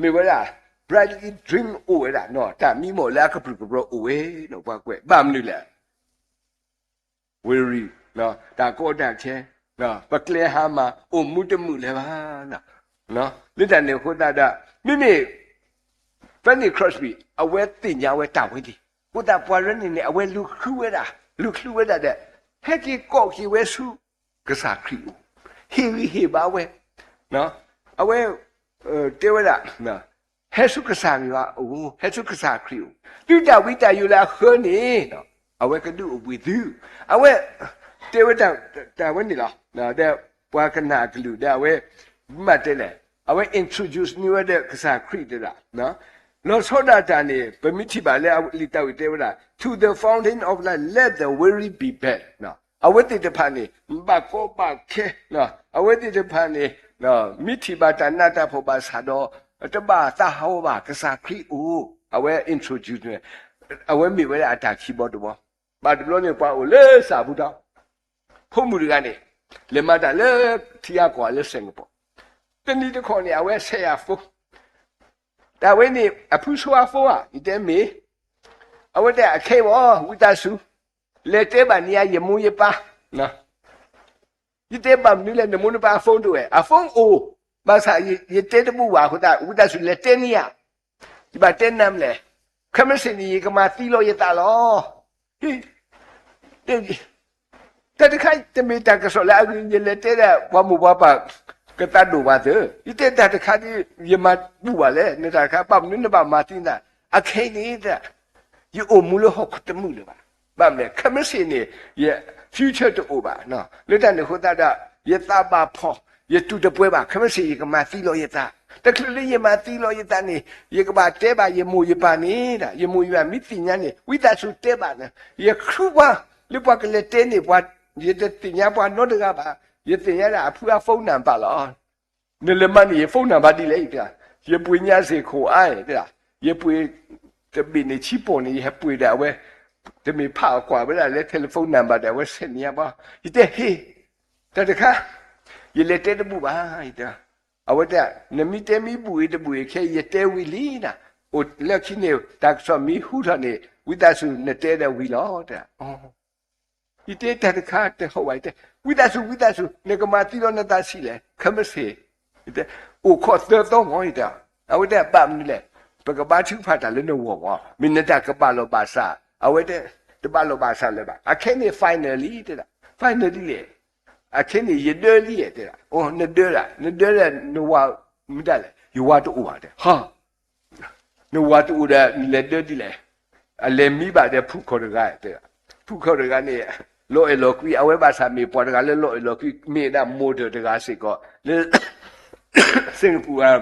မ့ၢ်ဝဲဒၣ် brightly dream အိၣ်ဝဲဒၣ် တၢ်မံမီၢ်လၢအကပြုၢ်ကပြီၤအိၣ်ဝဲ ပှၤကွဲး ဘၣ်မနုၤလဲၣ် weary တၢ်ကီတၢ်ခဲ ပကျဲဟါမၢ် အိၣ်မူတမုာ်လၢၤဘၣ် လၢတၢ်န့ၣ်အဃိသတးဒီး မ့မ့ၢ် Fanny Crosby အဝဲသ့ၣ်ညါဝဲတၢ်ဝဲန့ၣ် အဃိသတးပှၤရၢန့ၣ်န့ၣ် အဝဲလူၤဃုဝဲဒၣ် လူၤဃုဝဲဒၣ်ဒီး ဟဲက့ၤကိးက့ၤဝဲဆူ ကစၢ်ခရံာ်အအိၣ် ဟ့ၣ်ဂံၢ်ဟ့ၣ်ဘါဝဲ အဝဲ တဲဝဲဒၣ် ဟဲဆူကစၢ်ယွၤအအိၣ် ဟဲဆူကစၢ်ခရံာ်အအိၣ် တုၤတၢ်ဝံတၢ်ယိာ်လၢအဃၢန့ၣ် အဝဲကဒုးအိၣ်ဘှံးသု အဝဲ တဲဝဲတၢ်ဝဲန့ၣ်လီၤ ဒီးပှၤကနၣ်အကလုၢ်ဒီးအဝဲ မ့ၢ်တဲလဲၣ် အဝဲ introduce န့ၢ်ဝဲဒီးကစၢ်ခရံာ်တဲဒၣ်, လီၤဆီဒၣ်တၢ်န့ၣ် ပမ့ၢ်ထံၣ်ဘၣ်လၢလံာ်တၢ်ဝံၣ်တဲဝဲဒၣ် to the fountain of life, let the weary be glad. အဝဲသ့ၣ်တဖၣ်န့ၣ် ဘၣ်ကီဘၣ်ခဲ, အဝဲသ့ၣ်တဖၣ်န့ၣ် မ့ၢ်ထံၣ်ဘၣ်တၢ်နးတၢ်ဖှီၣ်ဘၣ်ဆၣ်ဒီး တဘၣ်သးဟးဂီၤဘၣ် ကစၢ်ခရံာ်အိၣ်, အဝဲ introduce န့ၣ် အဝဲမ့ၢ်ဝဲဒၣ်အတၢ်ခံဘီတဘီ, ဘၣ်တဘျီန့ၣ် ပှၤအိၣ်လၢစၢ်ပူၤဒီး ဖိမုၣ်တဂၤန့ၣ် လဲၤမၤတၢ်လၢထံဂၤကီၢ်ဂၤလၢ Singapore, တနံၤတခီန့ၣ် အဝဲဆဲးယၤ phone, တၢ်ဝဲန့ၣ် အဖုဆိအ phone ဧါ, ယတဲမ့ၢ်, အဝဲတဲအခဲအံၤဘၣ် ဝံသးစူၤ လဲၤတဲဘၣ်န့ၢ်ယမိၢ်ယပၢ်, ယတဲဘၣ်မနုၤလဲၣ် နမိၢ်နပၢ်အ phone တအိၣ်ဝဲ, အ phone အိၣ်, ဘၣ်ဆၣ်ယတဲတဘူၣ်ဘၣ်အဃိသတး ဝံသးစူၤလဲၤတဲန့ၢ်ယၤ, ယဘၣ်တဲနၤမလဲၣ်, ခဲမုၢ်ဆ့ၣ်န့ၣ် ယကမၤသံလီၤယသးလီၤ. တၢ်တခါတမ့ၢ်တၢ်ကစီၣ်လၢအဂ့ၤ ယလဲၤတဲဒၣ်ပှၤမိၢ်ပှၤပၢ် ကသးဒိၣ်ဘၣ်သ့, ယတဲတၢ်တခါဒ် ယမၤဘူၣ်ဘၣ်လဲၣ်, နတၢ်တခါ ဘၣ်မနုၤနဘၣ်မၤသံနၤ, အခဲအံၤန့ၣ် ယအိၣ်မူလၢဟီၣ်ခိၣ်တမုာ်လၢၤဘၣ်, ဘၣ်မနုၤလဲၣ် ခဲမုၢ်ဆ့ၣ်န့ၣ် ယ future တအိၣ်ဘၣ်, လၢတၢ်န့ၣ်အဃိသတးဒီး ယသးဘၣ်ဖှီၣ်, ယတူၢ်တပှဲၤဘၣ်, ခဲမုၢ်ဆ့ၣ်ယကမၤသံလီၤယသး, တချုးလၢယမၤသံလီၤယသးန့ၣ် ယကဘၣ်တဲဘၣ်ယမိၢ်ယပၢ်န့ၣ်, ယမိၢ်ယပၢ်မ့ၢ်သ့ၣ်ညါန့ၣ် ဝံသးစူၤတဲဘၣ်နၤ, ယဃုပှၤလၢပှၤကလဲၤတဲန့ၢ်ပှၤ, ယတသ့ၣ်ညါပှၤနီတဂၤဘၣ်, ယသ့ၣ်ညါဒၣ်အဖုအ phone number လီၤ. နလဲၤမၤန့ၢ်ယ phone number ဒ်လဲၣ်, ယပှ့ၤညါစ့ၢ်ခိၣ်အါ, ယပှ့ၤတဘ့ၣ်န့ၣ် ဆံပီၣ်န့ၣ် ယဟဲပှ့ၤဒီးအဝဲ, တမ့ၢ်ဖးအီၣ်ကွၢ်ဝဲဒၣ်လၢ telephone number ဒီး အဝဲဆဲးန့ၢ်ယၤဘၣ်, ယတဲဟ့ၣ်, တၢ်တခါ ယလဲၤတဲတဘူၣ်ဘၣ်, အဝဲတဲ နမ့ၢ်တဲမ့ၢ်ဘူၣ်အံၤတဘူၣ်အံၤ ခဲအံၤယတဲဝံၤလံနၤ, အိၣ်လၢခံန့ၣ် တၢ်ကစီၣ်မ့ၢ်ဟူထီၣ်န့ၣ် ဝံသးစူၤနတဲဒီးဝံၤလီၤ, တဲ ယတဲတၢ်တခါတဟီၣ်ဘၣ်, ယတဲ ဝံသးစူၤ ဝံသးစူၤ နကမၤသံလီၤနသးဆံးလဲၣ်, ခဲမုၢ်ဆ့ၣ်, ယတဲ အိၣ်ခိးသၢသီမး ယတဲ, အဝဲတဲဘၣ်မနုၤလဲၣ်, ပကဘါထုကဖၣ်တၢ်လၢနဂီၢ်မး, မ့ၢ်နတၢ်ကဘၣ်လီၤဘၣ်စး, အဝဲတဲ တဘၣ်လီၤဘၣ်စးလၢၤဘၣ်, အခဲန့ၣ် finally တဲဒၣ်, finally လဲၣ်, အခဲန့ၣ် ယဒၢလံ တဲဒၣ်, အိ နဒၢဒၣ်, နဒၢဒီးနဝၤမ့ၢ်ဒၣ်လဲၣ်, ယဝၤတအိၣ်ဘၣ်တဲ, ဟါ နဝၤတအိၣ်ဒီး နလဲၤဒၢဒ်လဲၣ်, အလဲၤမံဘၣ်ဒီးဖုၣ်ခီၣ်တဂၤ, ဖုၣ်ခီၣ်တဂၤန့ၣ် လီၤအဲၣ်လီၤကွံ, အဝဲဘၣ်ဆၣ်မ့ၢ်ပှၤတဂၤလၢလီၤအဲၣ်လီၤကွံ, မ့ၢ်ဒၣ် model တဂၤစ့ၢ်ကီး, လၢ Singapore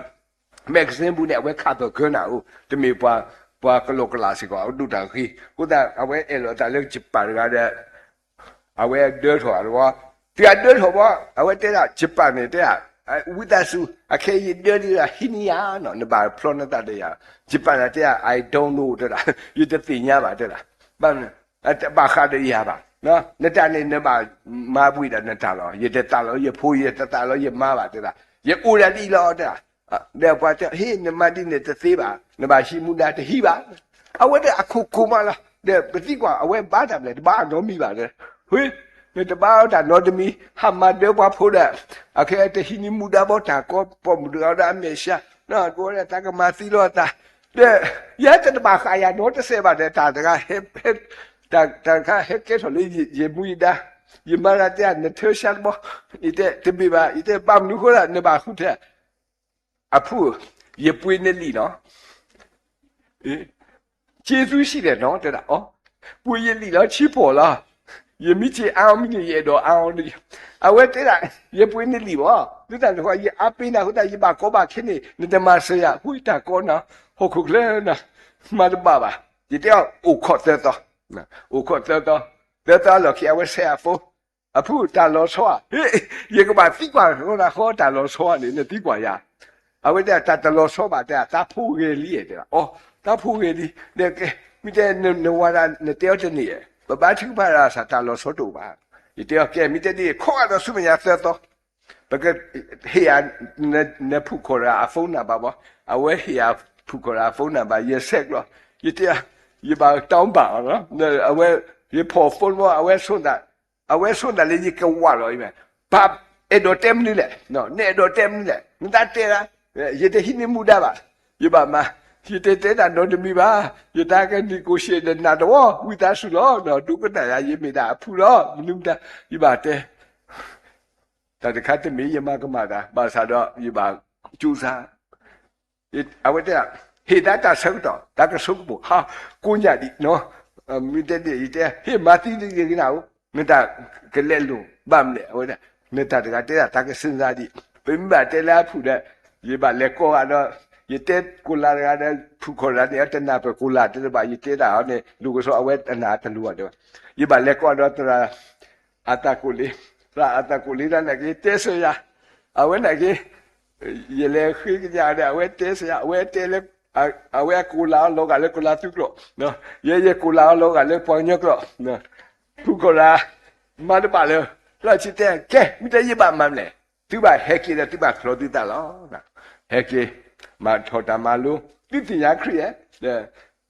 magazine ပူၤန့ၣ် အဝဲ cover girl နၤအိၣ်, တမ့ၢ်ပှၤကလီကလးစ့ၢ်ကီး အဒိၣ်တၢ်ဂ့ၤ, အဃိသတး အဝဲအဲၣ်လီၤအသးလၢ Japan တဂၤဒီး အဝဲဒၢထီၣ်အီၤ, တုၤအဒၢထီၣ်ဘၣ် အဝဲတဲဒၣ် Japan န့ၣ်တဲဒၣ်, ဝံသးစူၤ အခဲအံၤယဒၢဒ်ဒီးဟံးန့ၢ်ယၤနီၤ, နဘၣ်ဖျီနသးဒီးယၤ, Japan န့ၣ်တဲဒၣ် I don't know တဲဒၣ်, ယတသ့ၣ်ညါဘၣ်တဲဒၣ်, ဘၣ်ဃးဒီးယၤဘၣ်, နတၢ်န့ၣ် နဘၣ်မၤဘှံးဒီးနတၢ်လီၤ, ယတသးလီၤယဖိ, ယတသးလီၤယမါဘၣ်တဲဒၣ်, ယအိၣ်ဒၣ်ဒ်အံၤလီၤတဲဒၣ်, ဒီးပှၤတဲ ဟ့ၣ် နမၤဒ်န့ၣ်တသ့ဘၣ်, နဘၣ်ဟံးမူဒါတဟံးဘၣ်, အဝဲဒၣ်အခိၣ်ကိးမးလီၤ, ဒီးပသံကွၢ် အဝဲဘါတၢ်မလဲၣ်, တဘါအနီတမံၤဘၣ်, ဟ့ၣ် နတဘါအီၤတၢ်နီတမံၤ, ဟးမၤဒၢပှၤဖိဒီး, အခဲတဟံးန့ၢ်မူဒါဘၣ်တၢ်ကီ, ပိာ်မုၣ်တဂၤဒီးအမဲာ်ဆှး, ဒီးသးကမၤသံလီၤသး, ဒီး ယဲတဘၣ်ဃးယၤနီတစဲးဘၣ်ဒီး တၢ်တဂၤ တၢ်တခါဟဲကဲထီၣ်လၢယမူယဒါ, ယမါတၢ်တဲ နထၢဆါတဘီ, ယတဲတမ့ၢ်ဘၣ်, ယတဲဘၣ်မနုၤဃိဒၣ် နဘၣ်ဃုထၢ အဖုၣ်, ယပှ့ၤနလံာ်လီၤ, ကျေးဇူးရှိတယ်နော် တဲဒၣ်, ပှ့ၤယလံာ်လီၤ ဆံပီၣ်လီၤ, ယမ့ၢ်က့ၤအါအီၤမ့ၢ်န့ၣ် ယအဲၣ်ဒိးအါအီၤ, အဝဲတဲဒၣ် ယပှ့ၤနလံာ်ဘၣ်, ဒ်သိးနဃီ ယအါပ့ၤနၤအဃိသတး ယဘၣ်ကီဘၣ်ခဲန့ၣ် နတမၤစၢၤယၤ, ဟူတၢ်ကီနီၤ, ဟီၣ်ခိၣ်ချၢနီၤ, မၤတဘၣ်ဘၣ်, ယတဲအီၤ အိၣ်ခိးသၢသီ, အိၣ်ခိးသၢသီ, သၢသီလီၢ်ခံ အဝဲဆဲးအ phone, အဖုၣ် တၢ်လီၤဆီဧါ, ယကဘၣ်သံကွၢ်ဃီနၤဃီ တၢ်လီၤဆီဧါန့ၣ် နသံကွၢ်ယၤ, အဝဲတဲ တၢ်တလီၤဆီဘၣ်တဲ သးဖိဂဲၤလံတဲဒၣ်, အိ သးဖိဂဲၤလံ, ဒီးကဲ မ့ၢ်တဲ နဝၤဒၣ် နတဲအီၤတန့ၢ်ဧါ, ပဘါထုကဖၣ်တၢ်စၢ် တၢ်လီၤဆီတအိၣ်ဘၣ်, ယတဲအီၤ ကဲ မ့ၢ်တဲဒ် ခိးအဒီးဆူမဲာ်ညါသၢသီ, ပကဟ့ၣ်ယၤ နဖုၣ်ခီၣ်တဂၤအ phone number ဘၣ်, အဝဲဟ့ၣ်ယၤဖုၣ်ခီၣ်တဂၤအ phone number ယဆဲးကျိး, ယတဲ ယဘၣ်တောင်းပန်အီၤ, အဝဲ ယဖီၣ် phone ဘၣ် အဝဲဆိသး, အဝဲဆိသးလၢယကဝးလီၤ, ပှၤအဲၣ်ဒိးတဲမနုၤလဲၣ်, နအဲၣ်ဒိးတဲမနုၤလဲၣ်, နတၢ်တဲဒၣ်, ယတဟံးန့ၢ်မူဒါဘၣ်, ယဘၣ်မၤ, ယတတဲတၢ်နီတမံၤဘၣ်, ယတၢ်က negotiate ဒီးနၤတဝီ ဝံသးစူၤလီၤ, ဒိကနၣ်ယၤ ယမ့ၢ်ဒၣ်အဖုၣ်လီၤ, မနုၤမတၤ ယဘၣ်တဲ တၢ်တခါတမ့ၢ်ယမၤကမၣ်တၢ် ဘၣ်ဆၣ်ဒီးယဘၣ်ကၠိစါ, အဝဲတဲ ဟ့ၣ်ဒၣ်တၢ်ဆၢကတီၢ် တၢ်ကဆိကမိၣ် ဟး ကိးညၣ်ဒံး, မ့ၢ်တဲဒ် ယတဲ ဟ့ၣ်မၤသံဒ်ယကနၣ်ဧိၤ, နတၢ်ကလဲလိာ်ဘၣ်မနုၤလဲၣ်, အဝဲ နတၢ်တဂၤတဲဒၣ် တၢ်ကစၢၢ်စါဒံး, ပမ့ၢ်ဘၣ်တဲလၢအဖုၣ်ဒီး ယဘၣ်လဲၤကိးဂၤဒီး ယတဲကိးလါတဂၤဒီး ဖုၣ်ခီၣ်တဂၤန့ၣ် တနၢ်ပၢၢ်ကိးလါတဲတဘၣ် ယတဲတၢ်အီၤန့ၣ် လူၤကဆှီအဝဲအနၢ်တလိၤဘၣ်တဲဝဲ, ယဘၣ်လဲၤကိးဒီးသရၣ် အသးကိးလ့, သရၣ်အသးကိးလ့တၢ်နာ်က့ တဲစၢၤယၤ, အဝဲနာ်က့ ယလဲၤဃ့ကညးဒီး အဝဲတဲစၢၤယၤ အဝဲတဲလၢ အဝဲကိးလါအီၤလီၤဂာ်လၢကီၢ်လါသူကျိာ်, ယဲယကိးလါအီၤလီၤဂာ်လၢပှၤကညီကျိာ်, ဖုၣ်ခီၣ်တဂၤ မၤတဘၣ်လၢၤ, လီၢ်ဆံတဲ ကဲ မ့ၢ်တဲယဘၣ်မၤမလဲၣ်, သုဘၣ်ဟဲက့ၤဒီးသုဘၣ်ချီသုသးလီၤ. ဟဲက့ၤ မၤထီၣ်တၢ်မၤလိ, သုသ့ၣ်ညါခရံာ်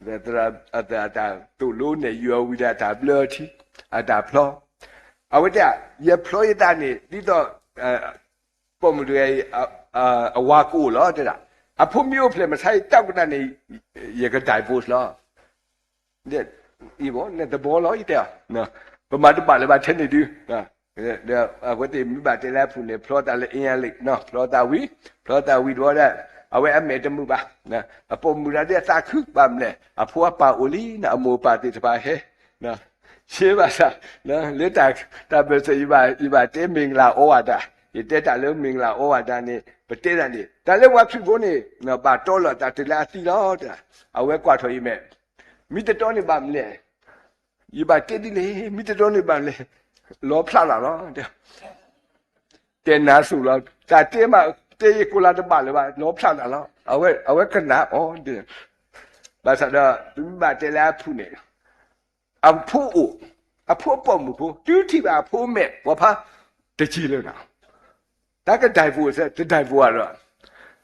ဧါ, သရၣ်အတၢ်သိၣ်လိနဲၣ်ယွၤဝံၤဒီးအတၢ်ဘျၢထံ, အတၢ်ဖျီ, အဝဲတဲ ယဖျီယသးန့ၣ် ဒ်သိး ပိာ်မုၣ်တဂၤအံၤ အဝၤကအိၣ်လီၤတဲဒၣ်, အဖိမ့ၢ်အိၣ်ဖျဲၣ်မဆါအံၤ တၢ်ကနၣ်န့ၣ် ယက divorce လီၤ. နသဘီလီၤ ယတဲအီၤ, ပမၤတဘၣ်လၢၤဘၣ်ထဲန့ၣ်ဒုး, အဝဲသ့ၣ်မ့ၢ်ဘၣ်တဲလၢအဖုၣ်န့ၣ် ဖျီသးလၢ အ့လ့ၣ်, ဖျီသးဝံၤ, ဖျီသးဝံၤတဘျီဒီး အဝဲအမဲာ်တမုာ်ဘၣ်, အပိာ်မုၣ်တဂၤဒ်အသးခုဘၣ်မလဲၣ်, အဖိအပၢ်အိၣ်လံ အမိၢ်အပၢ်သ့ၣ်တဖၣ်ဟဲ ယဲဘၣ်ဆၣ် လၢတၢ်ဘၢၣ်စၢၤ ယဘၣ်တဲမ့ၢ်ဂလၢ်အီဝါဒၣ်, ယတဲတၢ်လၢမ့ၢ်ဂလၢ်အီဝါဒၣ်န့ၣ် ပတဲတၢ်န့ၣ် တၢ်လၢပှၤခရံာ်ဖိန့ၣ် ဘၣ်တီလီၤတၢ်တုၤလၢအသံလီၤ, အဝဲကွၢ်ထီၣ်အံၤမဲာ်, မ့ၢ်တတီန့ၣ်ဘၣ်မလဲၣ်, ယဘၣ်တဲဒ်လဲၣ်, မ့ၢ်တတီန့ၣ်ဘၣ်မလဲၣ်, လီဖျးလၢ်လီၤ တဲနၤဆူၣ်လီၤ, တၢ်တဲမး တဲယကိးလါတဘၣ်လၢၤဘၣ် လီဖျးလၢ်လီၤ, အဝဲကနၣ်အီၤ, ဘၣ်ဆၣ်ဒီး ပမ့ၢ်ဘၣ်တဲလၢအဖုၣ်န့ၣ် အဖိအိၣ်, အဖိအပိာ်မုၣ်ဖိ တုၤထံၣ်ဘၣ်အဖိမဲာ် ပှၤဖးတက့ၤလၢနၤ, တၢ်က divorce တ divorce ဒီး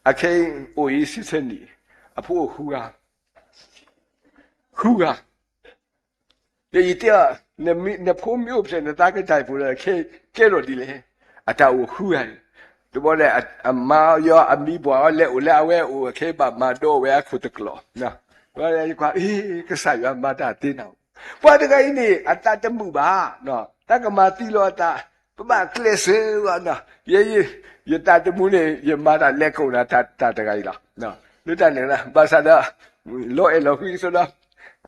အခဲအံၤအိၣ်အံၤဆံဆဲနံၣ်, အဖိအိၣ်ဃုဂၤ, ဃုဂၤ, ဒီးယတဲအီၤ နဖိမ့ၢ်အိၣ်ဖျဲၣ်နသးက divorce ဒီး ခဲကဲထီၣ်ဒ်လဲၣ်, အတၢ်အိၣ်ဃုဂၤန့ၣ်, တဘျီဒီး အမါယီအမံၤပှၢ်အီၤလဲၤအိၣ်လၢအဝဲအိၣ် အခဲဘၣ်မၤဒိဝဲအခိၣ်တကျီၢ်, ယကွၢ် ကစၢ်ယွၤမၤတၢ်သ့နၤ, ပှၤတဂၤအံၤန့ၣ် အသးတမုာ်ဘၣ်, တၢ်ကမၤသံလီၤအသး, ပဘၣ်ကျဲးစၢးဘၣ်, ယဲ ယသးတမုာ်န့ၣ် ယမၤတၢ်လဲၤကိးနၤ တၢ်တဂၤအံၤလီၤ, လၢတၢ်န့ၣ် ဘၣ်ဆၣ်ဒီး လီၤအဲၣ်လီၤကွံကစီဒီး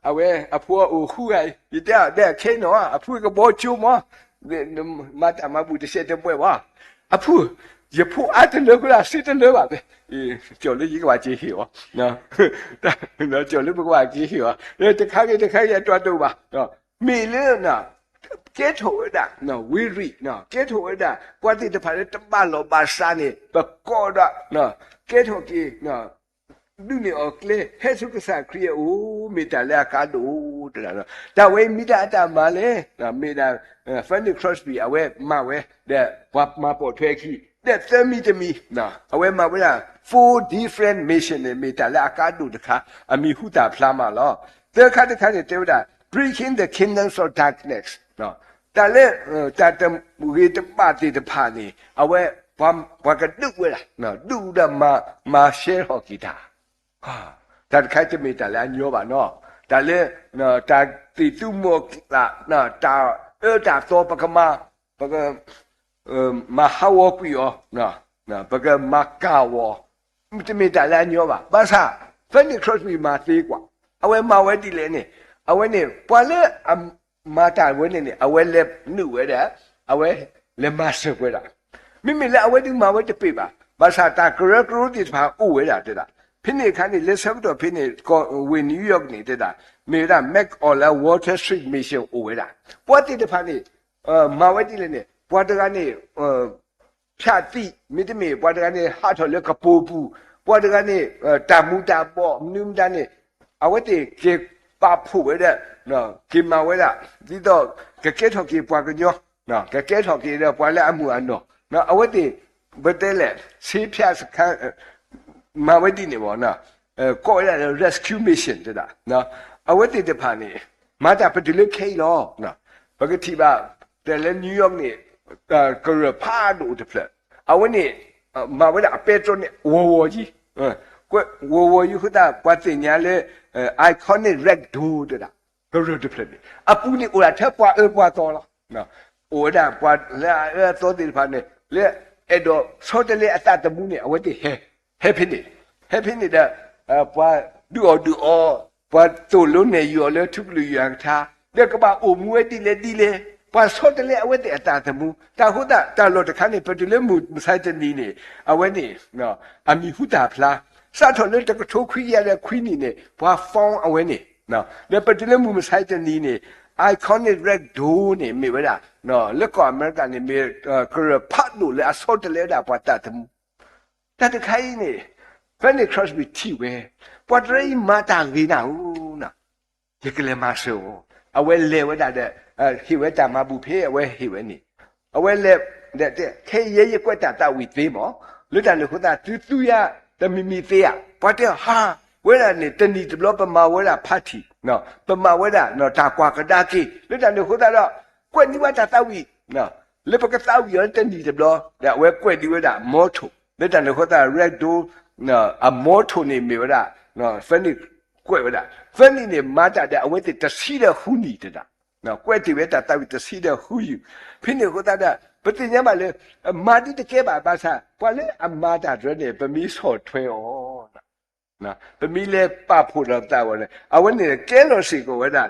အဝဲအဖိအအိၣ်ဃုဂၤအံၤ ယတဲအီၤ ဒီးခဲအံၤနီၤ အဖုကဘီကၠိမး, မၤတၢ်မၤဘူၣ်တစဲးတမှဲၤဘၣ်, အဖု, ယဖိအါတလၢဃိဒၣ် စ့တလၢဘၣ်, ကၠီၣ်လၢယကဘၣ်က့ၤဟ့ၣ်အီၤ, ကၠီၣ်လၢပကဘၣ်က့ၤဟ့ၣ်အီၤ, တခါဂ့ၤတခါဂ့ၤအတီတအိၣ်ဘၣ်, မ့ၢ်လၢ ကဲထီၣ်ဝဲဒၣ် ဝ့ရံၣ်, ကဲထီၣ်ဝဲဒၣ် ပှၤသ့ၣ်တဖၣ်လၢတဘၣ်လီၢ်ဘၣ်စးန့ၣ် ပကိးဒီး ကဲထီၣ်က့ၤ ဒုးန့ၢ်အီၤကျဲ ဟဲဆူကစၢ်ခရံာ်အအိၣ် မ့ၢ်တၢ်လၢအကါဒိၣ်တဒၣ်, တၢ်ဝဲအံၤမ့ၢ်ဒၣ်အတၢ်မၤလဲၣ်, မ့ၢ်ဒၣ် Fanny Crosby အဝဲမၤဝဲ ဒီးပှၤမၤပိာ်ထွဲအခံ ဒီးသၢမံၤတမံၤ အဝဲမၤဝဲဒၣ် four different mission န့ၣ် မ့ၢ်တၢ်လၢအကါဒိၣ်တခါ အမံၤဟူသၣ်ဖျါမးလီၤ. သၢခါတခါန့ၣ် တဲဝဲဒၣ် breaking the kingdoms of darkness တၢ်လၢ တၢ်တဂ့ၤတဘၣ်သ့ၣ်တဖၣ်န့ၣ် အဝဲ ပှၤကဒုးဝဲဒၣ် ဒုးဒီးမၤ မၤရှဲထီၣ်က့ၤတၢ်, တၢ်တခါတမ့ၢ်တၢ်လၢအညီဘၣ်နီၤ, တၢ်လၢ တၢ်သ့ၣ်သူမီၤသး တၢ်အၢတၢ်သီ ပကမၤ ပက မၤဟးဂီၤကွံာ်အီၤ, ပကမၤကၢ်အီၤ, တမ့ၢ်တၢ်လၢအညီဘၣ်. ဘၣ်ဆၣ် Fanny Crosby မၤသ့ကွၢ်, အဝဲမၤဝဲဒ်လဲၣ်န့ၣ်, အဝဲန့ၣ် ပှၤလၢအမၤတၢ်ဝဲန့ၣ်န့ၣ် အဝဲလဲၤနုာ်ဝဲဒၣ်, အဝဲလဲၤမၤစၢၤပှဲၤဒၣ်, မ့မ့ၢ်လၢအဝဲဒုးမၤဝဲတပ့ၤဘၣ်. ဘၣ်ဆၣ်တၢ်ကရၢကရိသ့ၣ်တဖၣ်အိၣ်ဝဲဒၣ်တဲဒၣ်, ဖဲန့ၣ်အခါန့ၣ် လၢဆၢကတီၢ်ဖဲန့ၣ် ကီၢ်ဝ့ၢ် New York န့ၣ်တဲဒၣ်, မ့ၢ်ဝဲဒၣ် မ့ၢ်အီၤလၢ Water Street Mission အိၣ်ဝဲဒၣ်, ပှၤသ့ၣ်တဖၣ်န့ၣ် မၤဝဲဒ်လဲၣ်န့ၣ် ပှၤတဂၤန့ၣ် ဖျးသံ, မ့တမ့ၢ် ပှၤတဂၤန့ၣ် ဟးထီၣ်လၢကပိာ်ပူၤ, ပှၤတဂၤန့ၣ် တၢ်မူၤတၢ်ဘှီး မနုၤမတၤန့ၣ်, အဝဲသ့ၣ်က့ၤပာ်ဖှိၣ်ဝဲဒၣ်, က့ၤမၤဝဲဒၣ်, ဒ်သိးကကဲထီၣ်က့ၤပှၤကညီ, ကကဲထီၣ်က့ၤဒီးပှၤလၢအမုၢ်အနီၢ်, အဝဲသ့ၣ် ပတဲလဲၣ် ဆ့ဖၠးစခါ မၤဝဲဒ်န့ၣ်ဘၣ်, ကိးဝဲဒၣ်လၢ rescue mission တဲဒၣ်, အဝဲသ့ၣ်တဖၣ်န့ၣ် မၤတၢ်ပတုာ်လၢခဲအံၤလီၤ. ပကထံၣ်ဘၣ် တဲလၢ New York န့ၣ် ကရၢၢ်ဖးဒိၣ်တဖျၢၣ်, အဝဲန့ၣ် မၤဝဲဒၣ်အပဲတြီန့ၣ် ဝီၤဝီၤယံၤ, ဝီၤဝီၤယံၤအဃိသတး ပှၤသ့ၣ်ညါလၢ iconic red door တဲဒၣ်, ကရၢၢ်တဖျၢၣ်န့ၣ် အပူၤန့ၣ်အိၣ်ဒၣ်ထဲပှၤအၢပှၤသီလီၤ. အိၣ်ဝဲဒၣ်ပှၤလၢအအၢအသီသ့ၣ်တဖၣ်န့ၣ် လၢအဲၣ်ဒိးဆီတလဲအသးသမူန့ၣ် အဝဲသ့ၣ်ဟဲ, ဟဲဖဲန့ၣ်, ဟဲဖဲန့ၣ်ဒီး ပှၤဒုးအီၣ်ဒုးအီ, ပှၤသိၣ်လိနဲၣ်ယွၤလၢထူကလုာ်ယွၤကထါ, ဒီးကဘၣ်အိၣ်မူဝဲဒ်လဲၣ်ဒ်လဲၣ် ပှၤဆီတလဲအဝဲသ့ၣ်အသးသမူ, တၢ်ဃိသတး တၢ်လီၢ်တခါန့ၣ် ပတုၤလၢမုၢ်မဆါတနံၤန့ၣ် အဝဲန့ၣ် အမံၤဟူသၣ်ဖျါ, စးထီၣ်လၢတကထိခွံကယၤဒီးခွံနံၣ်န့ၣ် ပှၤ found အဝဲန့ၣ်, ဒီးပတုၤလၢမုၢ်မဆါတနံၤန့ၣ် iconic red door န့ၣ် မ့ၢ်ဝဲဒၣ် လၢကီၢ်အမဲရကၤန့ၣ် မ့ၢ် ကရၢၢ်ဖးဒိၣ်လၢအဆီတလဲဝဲဒၣ်ပှၤသးသမူ, တၢ်တခါအံၤန့ၣ် Fanny Crosby ထံၣ်ဝဲ, ပှၤတရၢအံၤမၤတၢ်ဂ့ၤနၤဧိၤ, ယကလဲၤမၤစၢၤအီၤ, အဝဲလဲၤဝဲဒၣ်ဒီး ဟ့ၣ်ဝဲတၢ်မၤဘူၣ်ဖဲအဝဲဟ့ၣ်ဝဲန့ၣ်, အဝဲလဲၤ ခဲအံၤယဲယကွဲးတၢ်သးဝံၣ်သ့မး, လၢတၢ်န့ၣ်အဃိသတး သုသူယၤတမံၤမံၤသ့ဧါ, ပှၤတဲဟါ, ဝဲဒၣ်န့ၣ်တနံၣ်တဘျီပမၤဝဲဒၣ် party, ပမၤဝဲဒၣ်တၢ်ကွၢ်ကဒါက့ၤ, လၢတၢ်န့ၣ်အဃိသတးဒီး ကွဲးန့ၢ်ဝဲတၢ်သးဝံၣ် လၢပကသးဝံၣ်အီၤလၢတနံၣ်တဘျီ, ဒီးအဝဲကွဲးန့ၢ်ဝဲဒၣ် motto, လၢတၢ်န့ၣ်အဃိသတး Red Door အ motto န့ၣ်မ့ၢ်ဝဲဒၣ် Fanny ကွဲးဝဲဒၣ်, Fanny န့ၣ်မၤတၢ်ဒီးအဝဲသ့ၣ်တဆံဒီးဃုနံၣ်တဒၣ်, ကွဲးတ့ၢ်ဝဲတၢ်သးဝံၣ်တဆံဒီးဃုယုၢ်, ဖဲန့ၣ်အဃိသတးဒီး ပသ့ၣ်ညါဘၣ်လၢ မၤဒ်တကဲဘၣ်ဘၣ်ဆၣ် ပှၤလၢအမၤတၢ်တရၢန့ၣ် ပမ့ၢ်ဆီၣ်ထွဲအီၤ ပမ့ၢ်လဲၤပာ်ဖှိၣ်ဒီးသးဝဲန့ၣ် အဝဲန့ၣ်ကဲထီၣ်စ့ၢ်ကီးဝဲဒၣ်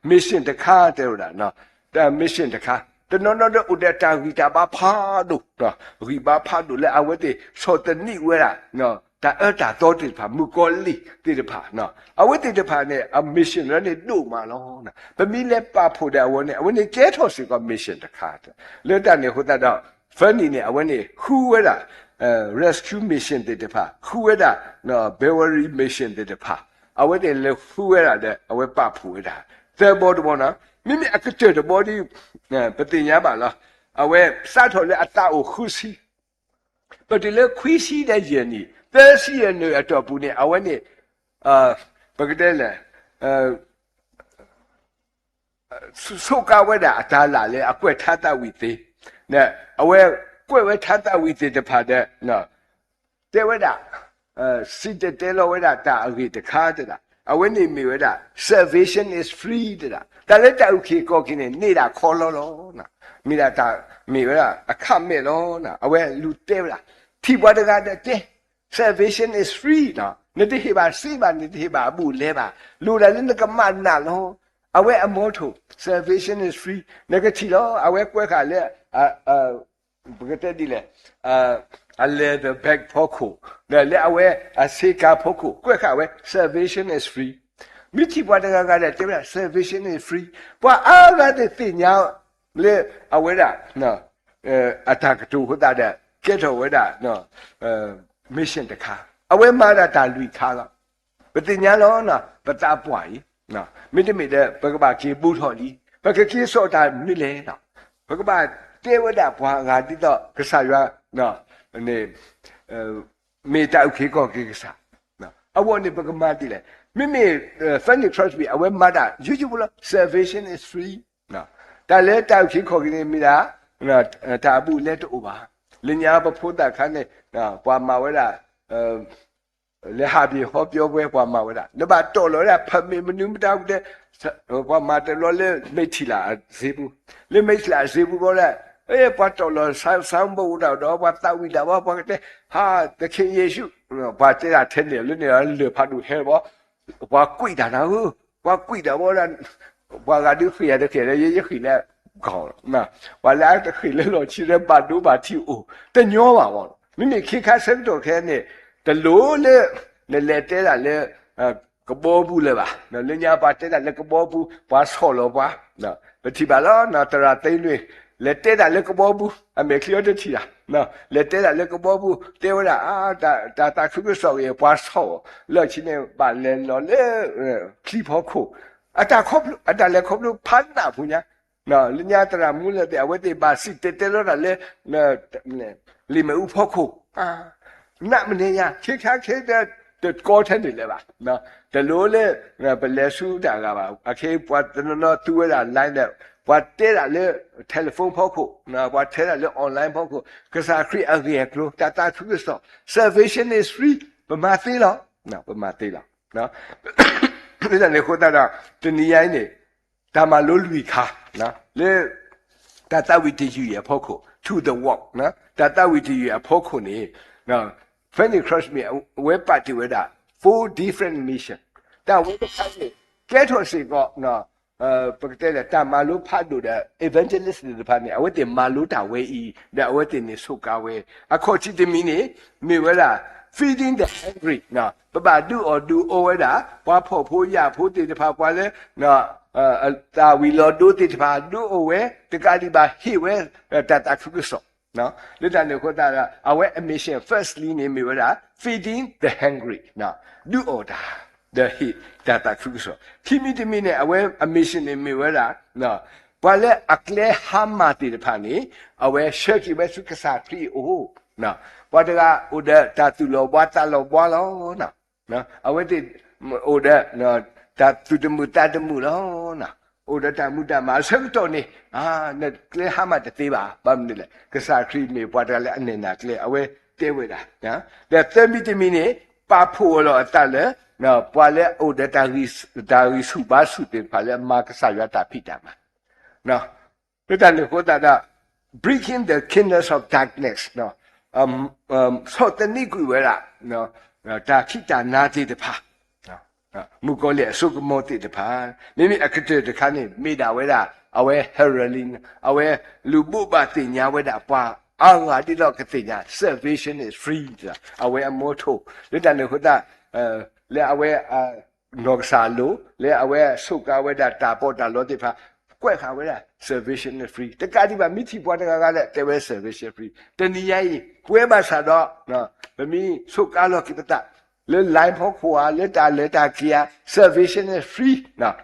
mission တခါတဲဝဲဒၣ်, mission တခါ, တနီၤနီၤဒီးအိၣ်ဒီးတၢ်ဂံၢ်တၢ်ဘါဖးဒိၣ်, ဂံၢ်ဘါဖးဒိၣ်လၢအဝဲသ့ၣ်ဆီၣ်သနံးဝဲဒၣ် တၢ်အၢတၢ်သီသ့ၣ်တဖၣ် မုၣ်ကီၤလံၢ်သ့ၣ်တဖၣ်, အဝဲသ့ၣ်တဖၣ်န့ၣ် အ mission လၢန့ၣ်ဒိၣ်မးလီၤ. ပမ့ၢ်လဲၤပာ်ဖှိၣ်ဒီးအဝဲန့ၣ် အဝဲန့ၣ်ကဲထီၣ်စ့ၢ်ကီး mission တခါ, လၢတၢ်န့ၣ်အဃိသတးဒီး Fanny န့ၣ် အဝဲန့ၣ်ဃုဝဲဒၣ် rescue mission သ့ၣ်တဖၣ်, ဃုဝဲဒၣ် Brewery Mission သ့ၣ်တဖၣ်, အဝဲသ့ၣ်လဲၤဃုဝဲဒၣ်ဒီး အဝဲပာ်ဖှိၣ်ဝဲဒၣ် သၢဘီတဘီနီၤ, မ့မ့ၢ်အကတၢၢ်တဘီဒီး ပသ့ၣ်ညါဘၣ်လီၤ. အဝဲစးထီၣ်လၢအသးအိၣ်ဃုဆံ ပတုၤလၢခွံဆံဒီးယဲၢ်နံၣ် သၢဆံယဲၢ်နံၣ်အတီၢ်ပူၤန့ၣ် အဝဲန့ၣ် ပကတဲလဲၣ် ဆိးကါဝဲဒၣ်အတၢ်လၢ်လၢအကွဲးထါသးဝံၣ်သ့, အဝဲကွဲးဝဲထါသးဝံၣ်သ့ၣ်တဖၣ်ဒီး တဲဝဲဒၣ် စံၣ်တဲၤတဲလီၤဝဲဒၣ်တၢ်အဂ့ၢ်တခါတဒၣ်, အဝဲန့ၣ်မ့ၢ်ဝဲဒၣ် salvation is free တဒၣ်, တၢ်လၢတၢ်အုၣ်က့ၤခီၣ်က့ၤန့ၣ် န့ၢ်ဒၣ်ခီလီလီၤ, မ့ၢ်ဒၣ်တၢ်မ့ၢ်ဝဲဒၣ်အခးမဲာ်လီၤ, အဝဲလူၤတဲဝဲဒၣ်, ထံၣ်ပှၤတဂၤဒီးတဲ salvation is free နတဟ့ၣ်ဘၣ်စ့ဘၣ် နတဟ့ၣ်ဘၣ်အဘူးအလဲဘၣ်, လိၣ်ဒၣ်လၢနကမၤနးလီၤ, အဝဲအ motto salvation is free နကထံၣ်လီၤ, အဝဲကွဲးဃာ်လၢ ပကတဲဒ်လဲၣ် အ leather bag ဖီခိၣ်, လၢအဝဲအဆ့ကၤဖီခိၣ် ကွဲးဃာ်ဝဲ salvation is free, မ့ၢ်ထံၣ်ပှၤတဂၤဂၤဒီးတဲဝဲဒၣ် salvation is free, ပှၤအါဂၤသ့ၣ်သ့ၣ်ညါလၢအဝဲဒၣ် အတၢ်ကတိၤအဃိသတးဒီး ကဲထီၣ်ဝဲဒၣ် mission တခါ, အဝဲမၤဒၣ်တၢ်လွံၢ်ခါလီၤ. ပသ့ၣ်ညါလီၤ ပသးပှၢ်အံၤ မ့တမ့ၢ်ဒီး ပကဘၣ်က့ၤဘူးထီၣ်လံ, ပကက့ၤစိာ်တၢ်မနုၤလဲၣ်, ပကဘၣ်တဲဝဲဒၣ်ပှၤအဂၤဒ်သိးကစၢ်ယွၤ မ့ၢ်တၢ်အုၣ်က့ၤခီၣ်က့ၤကစၢ်, အဂီၢ်န့ၣ် ပကမၤဒ်လဲၣ်, မ့မ့ၢ် Fanny Crosby အဝဲမၤတၢ်ယိယိဖိလီၤ, salvation is free, တၢ်လၢတၢ်အုၣ်က့ၤခီၣ်က့ၤန့ၣ်မ့ၢ်ဒၣ် တၢ်အဘူးအလဲတအိၣ်ဘၣ်, လၢညါပဖိသၣ်ခါန့ၣ် ပှၤမၤဝဲဒၣ် လဲၤဟးပ့ၤဟီပၠီဝဲ ပှၤမၤဝဲဒၣ် နဘၣ်တီၢ်လီၤဝဲဒၣ် permit မနုၤမတၤပူၤတဲ, ပှၤမၤတဘျီလၢ မဲထံၣ်လၢ်အစ့ပူၤ, လၢမဲထံၣ်လၢ်အစ့ပူၤဘီလဲၣ်, ပှၤတီၢ်လီၤ sound ဘီအိၣ်တၢ်ဒီး ပှၤသးဝံၣ်တၢ်ဘီ ပှၤကတဲ ဟး သခင်ယေရှု, ပှၤတဲဒၣ်ထဲန့ၣ် လၢန့ၣ်လၢၢ်ဖးဒိၣ်ဟဲဘီ, ပှၤကွံာ်တၢ်နၤဧၢ, ပှၤကွံာ်တၢ်ဘီဒၣ် ပှၤဂၤဒုးဃ့ၢ်ယၤတဃ့ၢ်လၢ ယဲယဃ့ၢ်လၢ ကီၢ်, ပှၤလၢအတဃ့ၢ်လၢလီၢ်ခံလၢဘၣ်ဒိဘၣ်ထံးအိၣ် တညီဘၣ်ဘီ, မ့မ့ၢ်ခ့ခါဆၢကတီၢ်ခဲအံၤန့ၣ် တလိၣ်လၢ နလဲၤတဲဒၣ်လၢ ကဘီပူၤလၢၤဘၣ်, လၢညါပှၤတဲဒၣ်လၢကဘီပူၤ ပှၤဆီၣ်လီၤပှၤ, ပထံၣ်ဘၣ်လီၤ သရၣ်သ့နွံ လဲၤတဲဒၣ်လၢကဘီပူၤ အမဲာ်ချံအီၤတထံၣ်တၢ်, လဲၤတဲဒၣ်လၢကဘီပူၤ တဲဝဲဒၣ် တၢ်သးခုကစီၣ်ဂ့ၤ ပှၤဆီၣ်လီၢ်ခံန့ၣ် ဘၣ်လဲၤလီၤလၢ ချံဖီခိၣ်, အတၢ်ခီဖျိ အတၢ်လဲၤခီဖျိဖးနးဖိညါ, လၢညါသရၣ်မူလၢသ့ၣ် အဝဲသ့ၣ်ဘၣ်စံၣ်တဲၤတဲလီၤတၢ်လၢ လံာ်မ့ၣ်အူဖီခိၣ်, နးမ့ၢ်န့ၣ်ညါ ခ့ခါခဲတၢ်တကီထဲန့ၣ်လၢၤဘၣ်, တလိၣ်လၢ ပလဲၤဆူတၢ်ဂၤဘၣ်, အခဲအံၤပှၤတနီၤနီၤသူဝဲဒၣ် line ဒီး ပှၤတဲဒၣ်လၢ telephone ဖီခိၣ်, ပှၤတဲဒၣ်လၢ online ဖီခိၣ်, ကစၢ်ခရံာ်အဂ့ၢ်အကျိၤ တၢ်သးခုကစီၣ် salvation is free ပမၤသ့လီၤ, ပမၤသ့လီၤ, လၢတၢ်န့ၣ်အဃိသတးဒီး တနံၤညါအံၤန့ၣ် တၢ်မၤလိလွံၢ်ခါ လၢ တၢ်သးဝံၣ်တယုၢ်အံၤအဖီခိၣ် to the walk တၢ်သးဝံၣ်တယုၢ်အံၤအဖီခိၣ်န့ၣ် Fanny Crosby အဝဲပာ်တ့ၢ်ဝဲဒၣ် four different mission တၢ်ဝဲတခါန့ၣ် ကဲထီၣ်စ့ၢ်ကီး ပ ပကတဲလၢတၢ်မၤလိဖးဒိၣ်ဒီး evangelist သ့ၣ်တဖၣ်န့ၣ် အဝဲသ့ၣ်မၤလိတၢ်ဝဲအံၤ ဒီးအဝဲသ့ၣ်န့ၣ်ဆိးကါဝဲ အခီၣ်ထံးတမံၤန့ၣ် မ့ၢ်ဝဲဒၣ် feeding the hungry ပဘၣ်ဒုးအီၣ်ဒုးအီဝဲဒၣ် ပှၤဖှီၣ်ဖိယာ်ဖိသ့ၣ်တဖၣ် ပှၤလၢ သးဝံၤလီၤဒိသ့ၣ်တဖၣ် ဒုးအီၣ်ဝဲ တကးဒံးဘၣ်ဟ့ၣ်ဝဲ တၢ်သးခုကစီၣ် လၢတၢ်န့ၣ်အဃိသတးဒီး အဝဲအ mission firstly န့ၣ်မ့ၢ်ဝဲဒၣ် feeding the hungry ဒုးအီၣ်တၢ် ဒီးဟ့ၣ်တၢ်သးခုကစီၣ် ခံမံၤတမံၤန့ၣ် အဝဲအ mission န့ၣ်မ့ၢ်ဝဲဒၣ် ပှၤလၢအကျဲဟါမၢ်သ့ၣ်တဖၣ်န့ၣ် အဝဲဆှၢက့ၤဝဲဆူကစၢ်ခရံာ်အအိၣ် ပှၤတဂၤအိၣ်ဒီးတၢ်သူၣ်လီၤဘှါသးလီၤဘှါလီၤ အဝဲသ့ၣ်အိၣ်ဒီး တၢ်သူၣ်တမုာ်သးတမုာ်လီၤ အိၣ်ဒီးတၢ်မူတၢ်မၤအဆၢကတီၢ်န့ၣ် နကျဲဟါမၢ်တသ့ဘၣ် ဘၣ်မနုၤလဲၣ် ကစၢ်ခရံာ်မ့ၢ်ပှၤတဂၤလၢအနဲၣ်နၤကျဲ အဝဲတဲဝဲဒၣ် ဒီးသၢမံၤတမံၤန့ၣ် ပာ်ဖှိၣ်အီၤလီၤအသးလၢ ပှၤလၢအအိၣ်ဒီး တၢ်ဂံၢ်ဆူၣ်ဘါဆူၣ်သ့ၣ်တဖၣ်လၢအမၤကစၢ်ယွၤတၢ်ဖံးတၢ်မၤ လၢတၢ်န့ၣ်အဃိသတးဒီး breaking the kingdoms of darkness ဆီၣ်သနံးကွံာ်ဝဲဒၣ် တၢ်ခံးတၢ်နၤသ့ၣ်တဖၣ် မုၣ်ကီၤလံၢ်အစိကမီၤသ့ၣ်တဖၣ် မ့မ့ၢ်အကတၢၢ်တခါန့ၣ် မ့ၢ်ဒၣ်ဝဲဒၣ် အဝဲ heralding အဝဲလူၤဘိးဘၣ်သ့ၣ်ညါဝဲဒၣ်ပှၤအါဂၤဒ်သိးကသ့ၣ်ညါ salvation is free အဝဲအ motto လၢတၢ်န့ၣ်အဃိသတး လၢအဝဲ နီၢ်ကစၢ်အလိၤ လၢအဝဲဆိးကါဝဲဒၣ်တၢ်ပီးတၢ်လီသ့ၣ်တဖၣ် ကွဲးဃာ်ဝဲဒၣ် salvation is free တကးဒံးဘၣ် မ့ၢ်ထံၣ်ပှၤတဂၤဂၤလၢတဲဝဲ salvation free တနံၤညါအံၤ ပဝဲဘၣ်ဆၣ်ဒီး ပမ့ၢ်ဆိးကါလီၤက့ၤပသး လၢ line ဖီခိၣ်ဧါ လၢတၢ်လဲၤတၢ်က့ၤဧါ salvation is free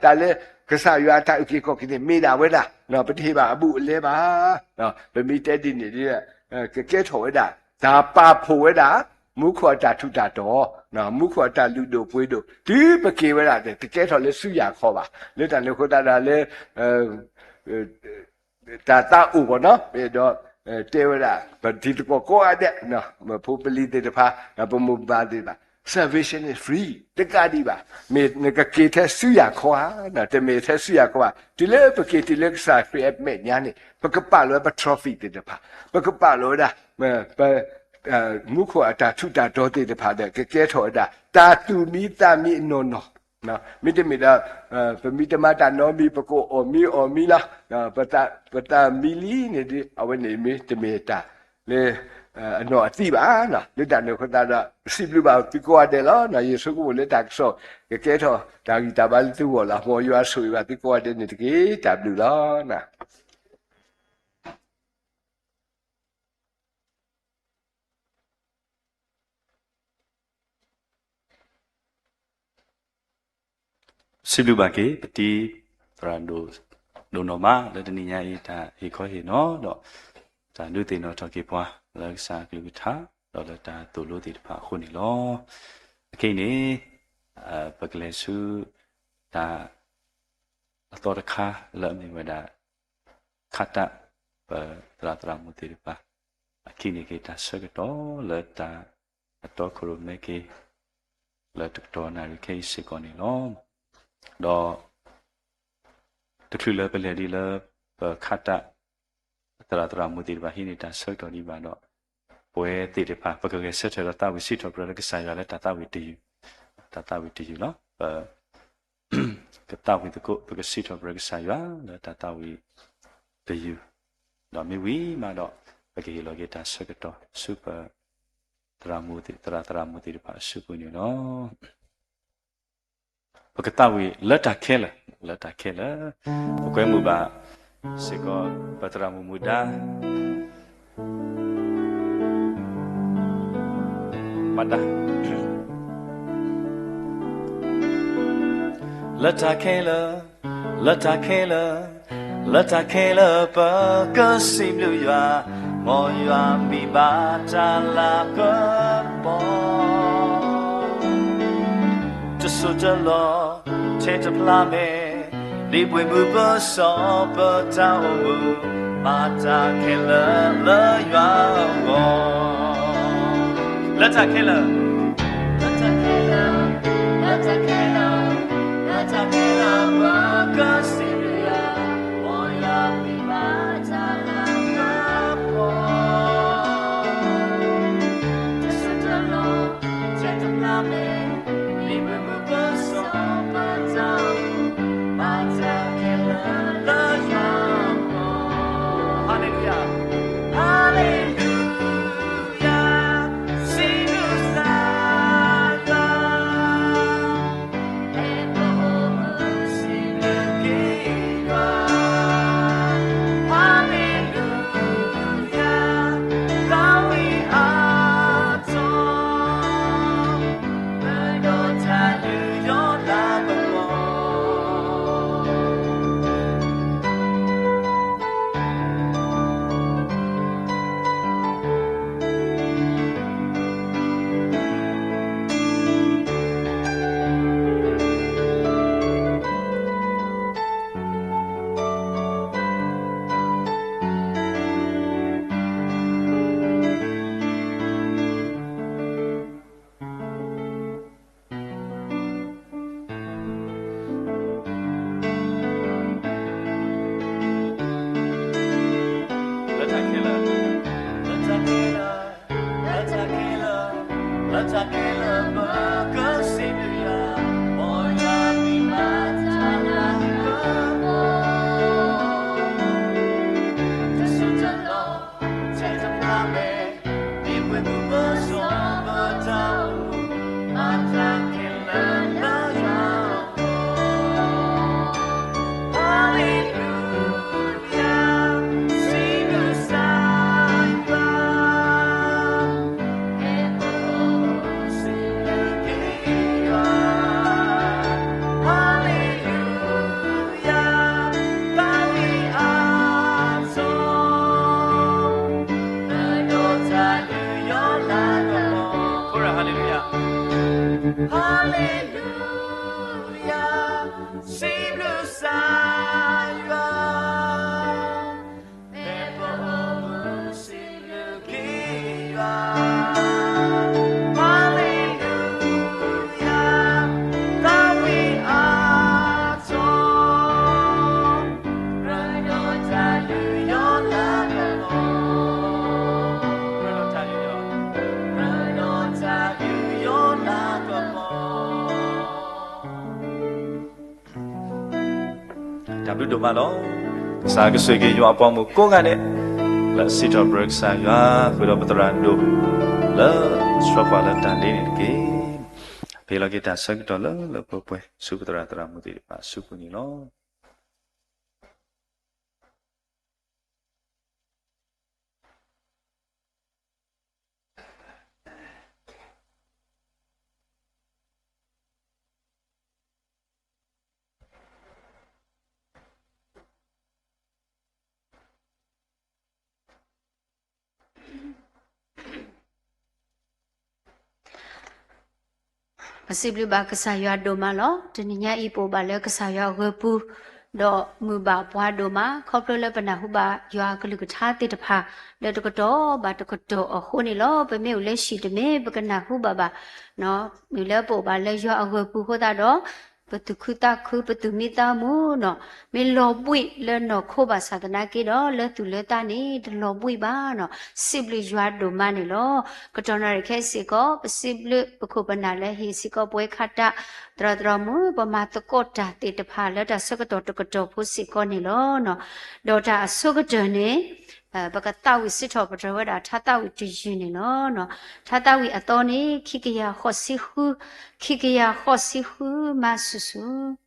တၢ်လၢကစၢ်ယွၤအတၢ်အုၣ်က့ၤခီၣ်က့ၤန့ၣ် မ့ၢ်ဒၣ်ဝဲဒၣ် ပတဟ့ၣ်ဘၣ်အဘူးအလဲဘၣ် ပမ့ၢ်တဲဒ်န့ၣ်ဒီး ကကဲထီၣ်ဝဲဒၣ် တၢ်ပာ်ဖှိၣ်ဝဲဒၣ် မူခိၣ်အတၢ်ထူးတၢ်တီၤ မူခိၣ်အတၢ်လုၢ်ဒိၣ်ပှ့ၤဒိၣ် တုၤပက့ၤဝဲဒၣ်န့ၣ် တကဲထီၣ်လၢဆူယၤခီဘၣ် လၢတၢ်န့ၣ်အဃိသတးဒီးလၢ တၢ်သးအိၣ်ဘၣ်နီၤ ဒီး တဲဝဲဒၣ် ပတံၤသကိးကိးဂၤဒဲး ဖိပလံၤသ့ၣ်တဖၣ် ပမိၢ်ပပၢ်သ့ၣ်တဖၣ် salvation is free တကးဒံးဘၣ် မ့ၢ်နကက့ၤထဲဆူယၤခီဧါ တမ့ၢ်ထဲဆူယၤခီဘၣ် တုၤလၢပက့ၤတုၤလၢကစၢ်ခရံာ်အမဲာ်ညါန့ၣ် ပကပာ်လီၤဝဲပ trophy သ့ၣ်တဖၣ် ပကပာ်လီၤဝဲဒၣ် ပ မူခိၣ်အတၢ်ထူးတၢ်တီၤသ့ၣ်တဖၣ်ဒီး ကကဲထီၣ်ဝဲဒၣ် တၢ်သူၣ်မံသးမံအနီၢ်နီၢ် မ့တမ့ၢ်ဒီး ပမ့ၢ်တမၤတၢ်နီတမံၤ ပကအီၣ်မံအီၣ်မံလီၤ ပသးမံလံန့ၣ်ဒီး အဝဲန့ၣ်မ့ၢ်တမ့ၢ်တၢ်လၢ အနီၢ်အသံဘၣ် လၢတၢ်န့ၣ်အဃိသတးဒီး ပစံးဘျုးဘၣ်သုကိးဂၤဒဲးလီၤ. ယဆိကမိၣ်လၢတၢ်ကစီၣ် ကကဲထီၣ်တၢ်ဂံၢ်တၢ်ဘါလၢသုဂီၢ်လီၤ. မ်ယွၤဆိၣ်ဂ့ၤဘၣ်သုကိးဂၤဒဲးန့ၣ်တက့ၢ်. တၢ်ဘျုးလီၤ. စံးဘျုးဘၣ်က့ၤ ပတံၤသရၣ်ဒိၣ်နီၢ်မး လၢတနံၤညါအံၤ တၢ်ဟ့ၣ်ခီဟ့ၣ်နီၤဒီး တၢ်ဒုးသ့ၣ်နီၣ်ထီၣ်က့ၤပှၤ လၢကစၢ်အကလုၢ်ကထါ ဒီးလၢတၢ်သိၣ်လိသ့ၣ်တဖၣ်အဃိန့ၣ်လီၤ. အခဲအံၤန့ၣ် ပကလဲၤဆူ တၢ်အသီတခါလၢအမ့ၢ်ဝဲဒၣ် ခးတၢ် ပသရၣ်သရၣ်မုၣ်သ့ၣ်တဖၣ် အခံန့ၣ်က့ၤတၢ်ဆၢကတီၢ်လၢတၢ်အတီခိၣ်ရိၣ်မဲက့ၤ လၢတကတီၢ်နၣ်ရံၣ်ခဲအံၤစ့ၢ်ကီးန့ၣ်လီၤ. ဒီး တချုးလၢပလဲၤဒ်လၢ ပခးတၢ် သရၣ်သရၣ်မုၣ်သ့ၣ်တဖၣ်ဟံးန့ၢ်တၢ်ဆၢကတီၢ်ဒံးဘၣ်ဒီး ပဝဲသ့ၣ်တဖၣ် ပကဂဲၤဆၢထၢၣ်ဒီးသးဝံၣ်စံးထီၣ်ပတြၢၤလၢကစၢ်ယွၤလၢတၢ်သးဝံၣ်တယုၢ်, တၢ်သးဝံၣ်တယုၢ်လီၤ. ပ ကသးဝံၣ်သကိး ပကစံးထီၣ်ပတြၢၤကစၢ်ယွၤလၢတၢ်သးဝံၣ်တယုၢ်, ဒီးမ့ၢ်ဝံၤမးဒီး ပကဟ့ၣ်လီၤက့ၤတၢ်ဆၢကတီၢ်ဆူပ သရၣ်မုၣ်သ့ၣ် သရၣ်သရၣ်မုၣ်သ့ၣ်တဖၣ်အစုပူၤန့ၣ်လီၤ. ပကသးဝံၣ်လၢတၢ်ခဲလၢာ်, လၢတၢ်ခဲလၢာ်, ပကွဲမုာ်ဘၣ်စ့ၢ်ကီး ပသရၣ်မုၣ်မူဒါ မၤတၢ် လၢတၢ်ခဲလၢာ်, လၢတၢ်ခဲလၢာ်, လၢတၢ်ခဲလၢာ် ပကစံးဘျုးယွၤ, မ်ယွၤမံဘၣ်တၢ်လၤကပီၤ တစိၢ်တလီၢ် ထဲတဖျါမဲာ်, ဒ်ပှ့ၤမုၢ်ပစီၢ်ပတၢ်အိၣ်မူ, မၤတၢ်ခဲလၢာ်လၢယွၤအဂီၢ်, လၢတၢ်ခဲလၢာ်, လၢတၢ်ခဲလၢာ်, လၢတၢ်ခဲလၢာ်, လၢတၢ်ခဲလၢာ် ပကစံးဘျုးယွၤ, မ်ယွၤမံဘၣ်တၢ်လၤကပီၤ တစိၢ်တလီၢ် ထဲတဖျါမဲာ်, ဒ်ပှ့ၤမုၢ်ပစီၢ်ပတၢ်အိၣ်မူ, မၤတၢ်ခဲ Hallelujah. Hallelujah. Sing blue Zion. Mehphobu sing blue Zion. Hallelujah. That we are told.တၢ်ဘျုးဒိၣ်မးလီၤ. ကစၢ်ကဆိၣ်ဂ့ၤယွၤအပှၤမုၣ်ကိးဂၤဒဲး, လၢအစံးထီၣ်ပတြၢၤကစၢ်ယွၤ ဃုာ်ဒီးပသရၣ်ဒိၣ် လၢဆှၢပှၤလၢတၢ်ဒ်န့ၣ်တက့ၢ်. ပဟ့ၣ်လီၤက့ၤတၢ်ဆၢကတီၢ်လၢလၢပှဲၤပှဲၤ ဆူပသရၣ်သရၣ်မုၣ်သ့ၣ်တဖၣ်အစုပူၤန့ၣ်လီၤ. ပစံးဘျုးဘၣ်ကစၢ်ယွၤဒိၣ်မးလီၤ. တနံၤညါအံၤ ပအိၣ်ဘၣ်လၢကစၢ်ယွၤအဂၢၤပူၤ, ဒီးမုာ်ဘၣ်ပှၤဒိၣ်မး ခီဖျိလၢပနၢ်ဟူဘၣ်ယွၤအကလုၢ်ကထါသ့ၣ်တဖၣ် လၢတကတီၢ်ဘၣ်တကတီၢ်အဃိန့ၣ်လီၤ. ပမ့ၢ်အိၣ်လၢဟံၣ်တမ့ၢ် ပကနၢ်ဟူဘၣ်ဘၣ် မ့ၢ်လၢပအိၣ်ဘၣ်လၢယွၤအဂၢၤပူၤအဃိသတးဒီး ပသူၣ်ခုသးခု ပသူၣ်မံသးမုာ်နီၤ, မ့ၢ်လီၤဘှံးလၢနီၢ်ခိဘၣ်ဆၣ်သနာ်က့ဒီး လၢသူၣ်လၢသးန့ၣ် တလီၤဘှံးဘၣ်နီၤ. စံးဘျုးယွၤဒိၣ်မးန့ၣ်လီၤ. ကတီၢ်နၣ်ရံၣ်ခဲအံၤစ့ၢ်ကီး ပစံးဘျုးပခိၣ်ပနၢ်လၢဟ့ၣ်စ့ၢ်ကီးပဝဲခါတၢ် သရၣ်သရၣ်မုၣ် ပမၤသကိးတၢ်သ့ၣ်တဖၣ်လၢတၢ်ဆၢကတီၢ်တကတီၢ်ဖိစ့ၢ်ကီးန့ၣ်လီၤ. ဒီးတၢ်အဆိကတၢၢ်န့ၣ် ပကသးဝံၣ်စံးထီၣ်ပတြၢၤဝဲဒၣ် ထါသးဝံၣ်တယုၢ်န့ၣ်လီၤ. ထါသးဝံၣ်အသီန့ၣ် ခံကယၤဃိးဆံဃု, ခံကယၤဃိးဆံဃု မၤဆူၣ်ဆူၣ်.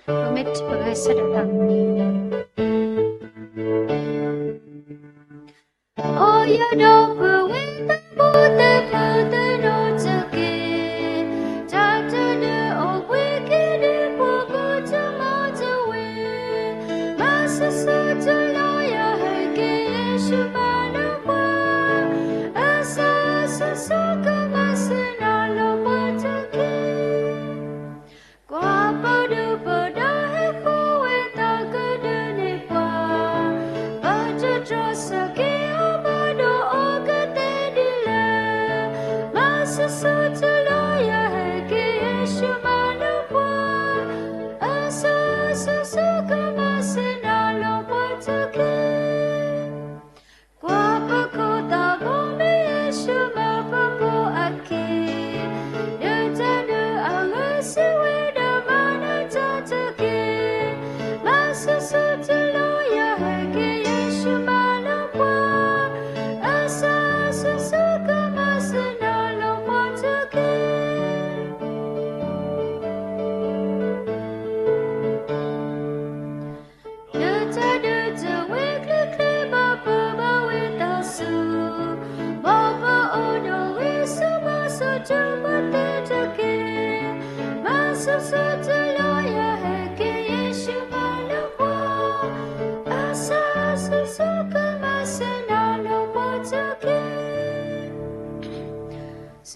ပမ့ၢ်ပဂဲၤဆၢထၢၣ်တၢ် အိၣ်ယဒီပုၢ်ဝဲၢ်သးဘိသ့ၣ်ဖုသ့ၣ်နီၣ်တက့ၢ်, တၢ်တဒုးအိၣ်ဘှံးက့ၤဒံးပှၤကိးတမီတဝ့ၢ်, မၤဆူၣ်ဆူၣ်တလီၤယၤဟဲက့ၤယ့ၣ်ၡူးမၤလိာ်ပှၤ, အၢၣ်စၢ်အၢၣ်စၢ်ဆူၣ်ကမၤဆ့ၣ်နီၤလီၤပှၤတက့ၢ်. ကွၢ်ပဒုၣ်ပဒါဟဲဃီဝဲသးကဒုးန့ၢ်ပှၤ, ပတတြီဆၢက့ၤအီၤဘၣ်ဒီးအီၤကသ့ဒ်လဲၣ်, မၤဆူၣ်ဆူၣ်တလီၤယၤဟဲက့ၤယ့ၣ်ၡူးမၤလိာ်ပှၤ, အၢၣ်စၢ်အၢၣ်စၢ်ဆူၣ်ကမၤဆ့ၣ်နီၤလီၤပှၤတက့ၢ်. ကွၢ်ပခိၣ်သးဘိမ့ၢ်ယ့ၣ်ၡူးမၤပှၤကိးအခံ, ဒုးတၢ်ဒုးအဂ့ၤစံးဝဲဒၣ်မၤနၢၤတၢ်တက့ၢ်, မၤဆူၣ်ဆူၣ်တလီၤယၤဟဲက့ၤယ့ၣ်ၡူးမၤလိာ်ပှၤ, အၢၣ်စၢ်အၢၣ်စၢ်ဆူၣ်ကမၤဆ့ၣ်နီၤလီၤပှၤတက့ၢ်.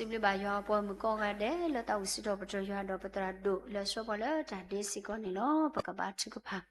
စံးဘျုးဘၣ်ယွၤအပှၤမုၣ်ကိးဂၤဒဲး လၢသးဝံၣ်စံးထီၣ်ပတြၢၤယွၤဒီးပသရၣ်ဒိၣ်လၢအဆှၢပှၤလၢတၢ်ဒ့စ့ၢ်ကီးန့ၣ်လီၤ. ပကဘါထုကဖၣ်.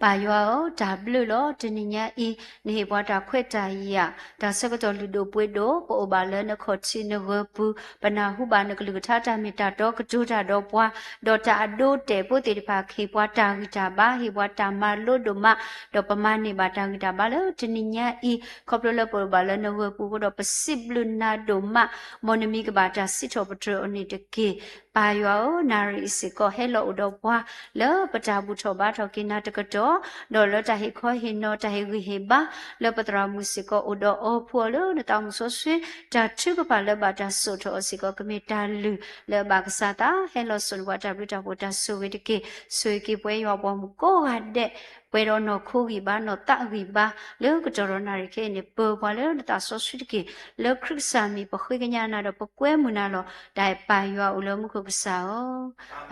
ပၢ်ယွၤဧၢ, တၢ်ဘျုးလီၤ. တနံၤညါအံၤ နဟ့ၣ်ပှၤတၢ်ခွဲးတၢ်ယာ် တၢ်ဆၢကတီၢ်လုၢ်ဒိၣ်ပှ့ၤဒိၣ်, ပအိၣ်ဘၣ်လၢနခီၣ်ထံးနဂၢၤပူၤ, ပနၢ်ဟူဘၣ်နကလုၢ်ကထါတၢ်မ့ၢ်တၢ်တီကတိၤတၢ်ဒီးပှၤ, ဒီးတၢ်အဒိအတဲာ်ဖိသ့ၣ်တဖၣ် ဟ့ၣ်ပှၤတၢ်ဂံၢ်တၢ်ဘါ, ဟ့ၣ်ပှၤတၢ်မၤလိဒိၣ်မး, ဒီးပမၤန့ၢ်ဘၣ်တၢ်ဂံၢ်တၢ်ဘါလၢတနံၤညါအံၤ, ခီဖျိလၢပအိၣ်ဘၣ်လၢနဂၢၤပူၤအဃိဒီး ပစံးဘျုးနၤဒိၣ်မး, မ်နမံၤကဘၣ်တၢ်စံးထီၣ်ပတြၢၤအီၤန့ၣ်တက့ၢ်. ပၢ်ယွၤဧၢ, နၣ်ရံၣ်အံၤစ့ၢ်ကီးဟဲလီၤအိၣ်ဒီးပှၤ လၢပတၢ်ဘူၣ်ထီၣ်ဘါထီၣ်က့ၤနၤတကတီၢ်, ဒီးလၢတၢ်ဟ့ၣ်ခီဟ့ၣ်နီၤ တၢ်ဟ့ၣ်ဂံၢ်ဟ့ၣ်ဘါ လၢပသရၣ်မုၣ်စ့ၢ်ကီးအိၣ်ဒီးအီၤ ဖှူအီၤလၢနသးမုၣ်စီဆှံ တၢ်ထုကဖၣ်လၢဘၣ်တၢ်စိာ်ထီၣ်အီၤစ့ၢ်ကီး ကမ့ၢ်တၢ်လုၢ်လၢအဘၣ်ကစၢ်သး ဟဲလီၤစိာ်န့ၢ်ပှၤတၢ်ဘျုးတၢ်ဖှိၣ်တၢ်ဆိၣ်ဂ့ၤတက့ၢ်. ဆိၣ်ဂ့ၤက့ၤပဝဲယွၤပှၤမုၣ်ကိးဂၤဒဲး ပှဲၤဒီးနီၢ်ခိဂံၢ်ဘါ နီၢ်သးဂံၢ်ဘါ လၢကတီၢ်ဒီးနၣ်ရံၣ်ခဲအံၤန့ၣ် ပၢၤပှၤလၢနသးစီဆှံတက့ၢ်. လၢခရံာ်ကစၢ်မံၤ ပဃ့ကညးနၤဒီးပကွဲမုာ်နၤလီၤ. တၢ်အဲၣ်ပၢ်ယွၤအိၣ်လၢမူခိၣ်ကစၢ်ဧၢ,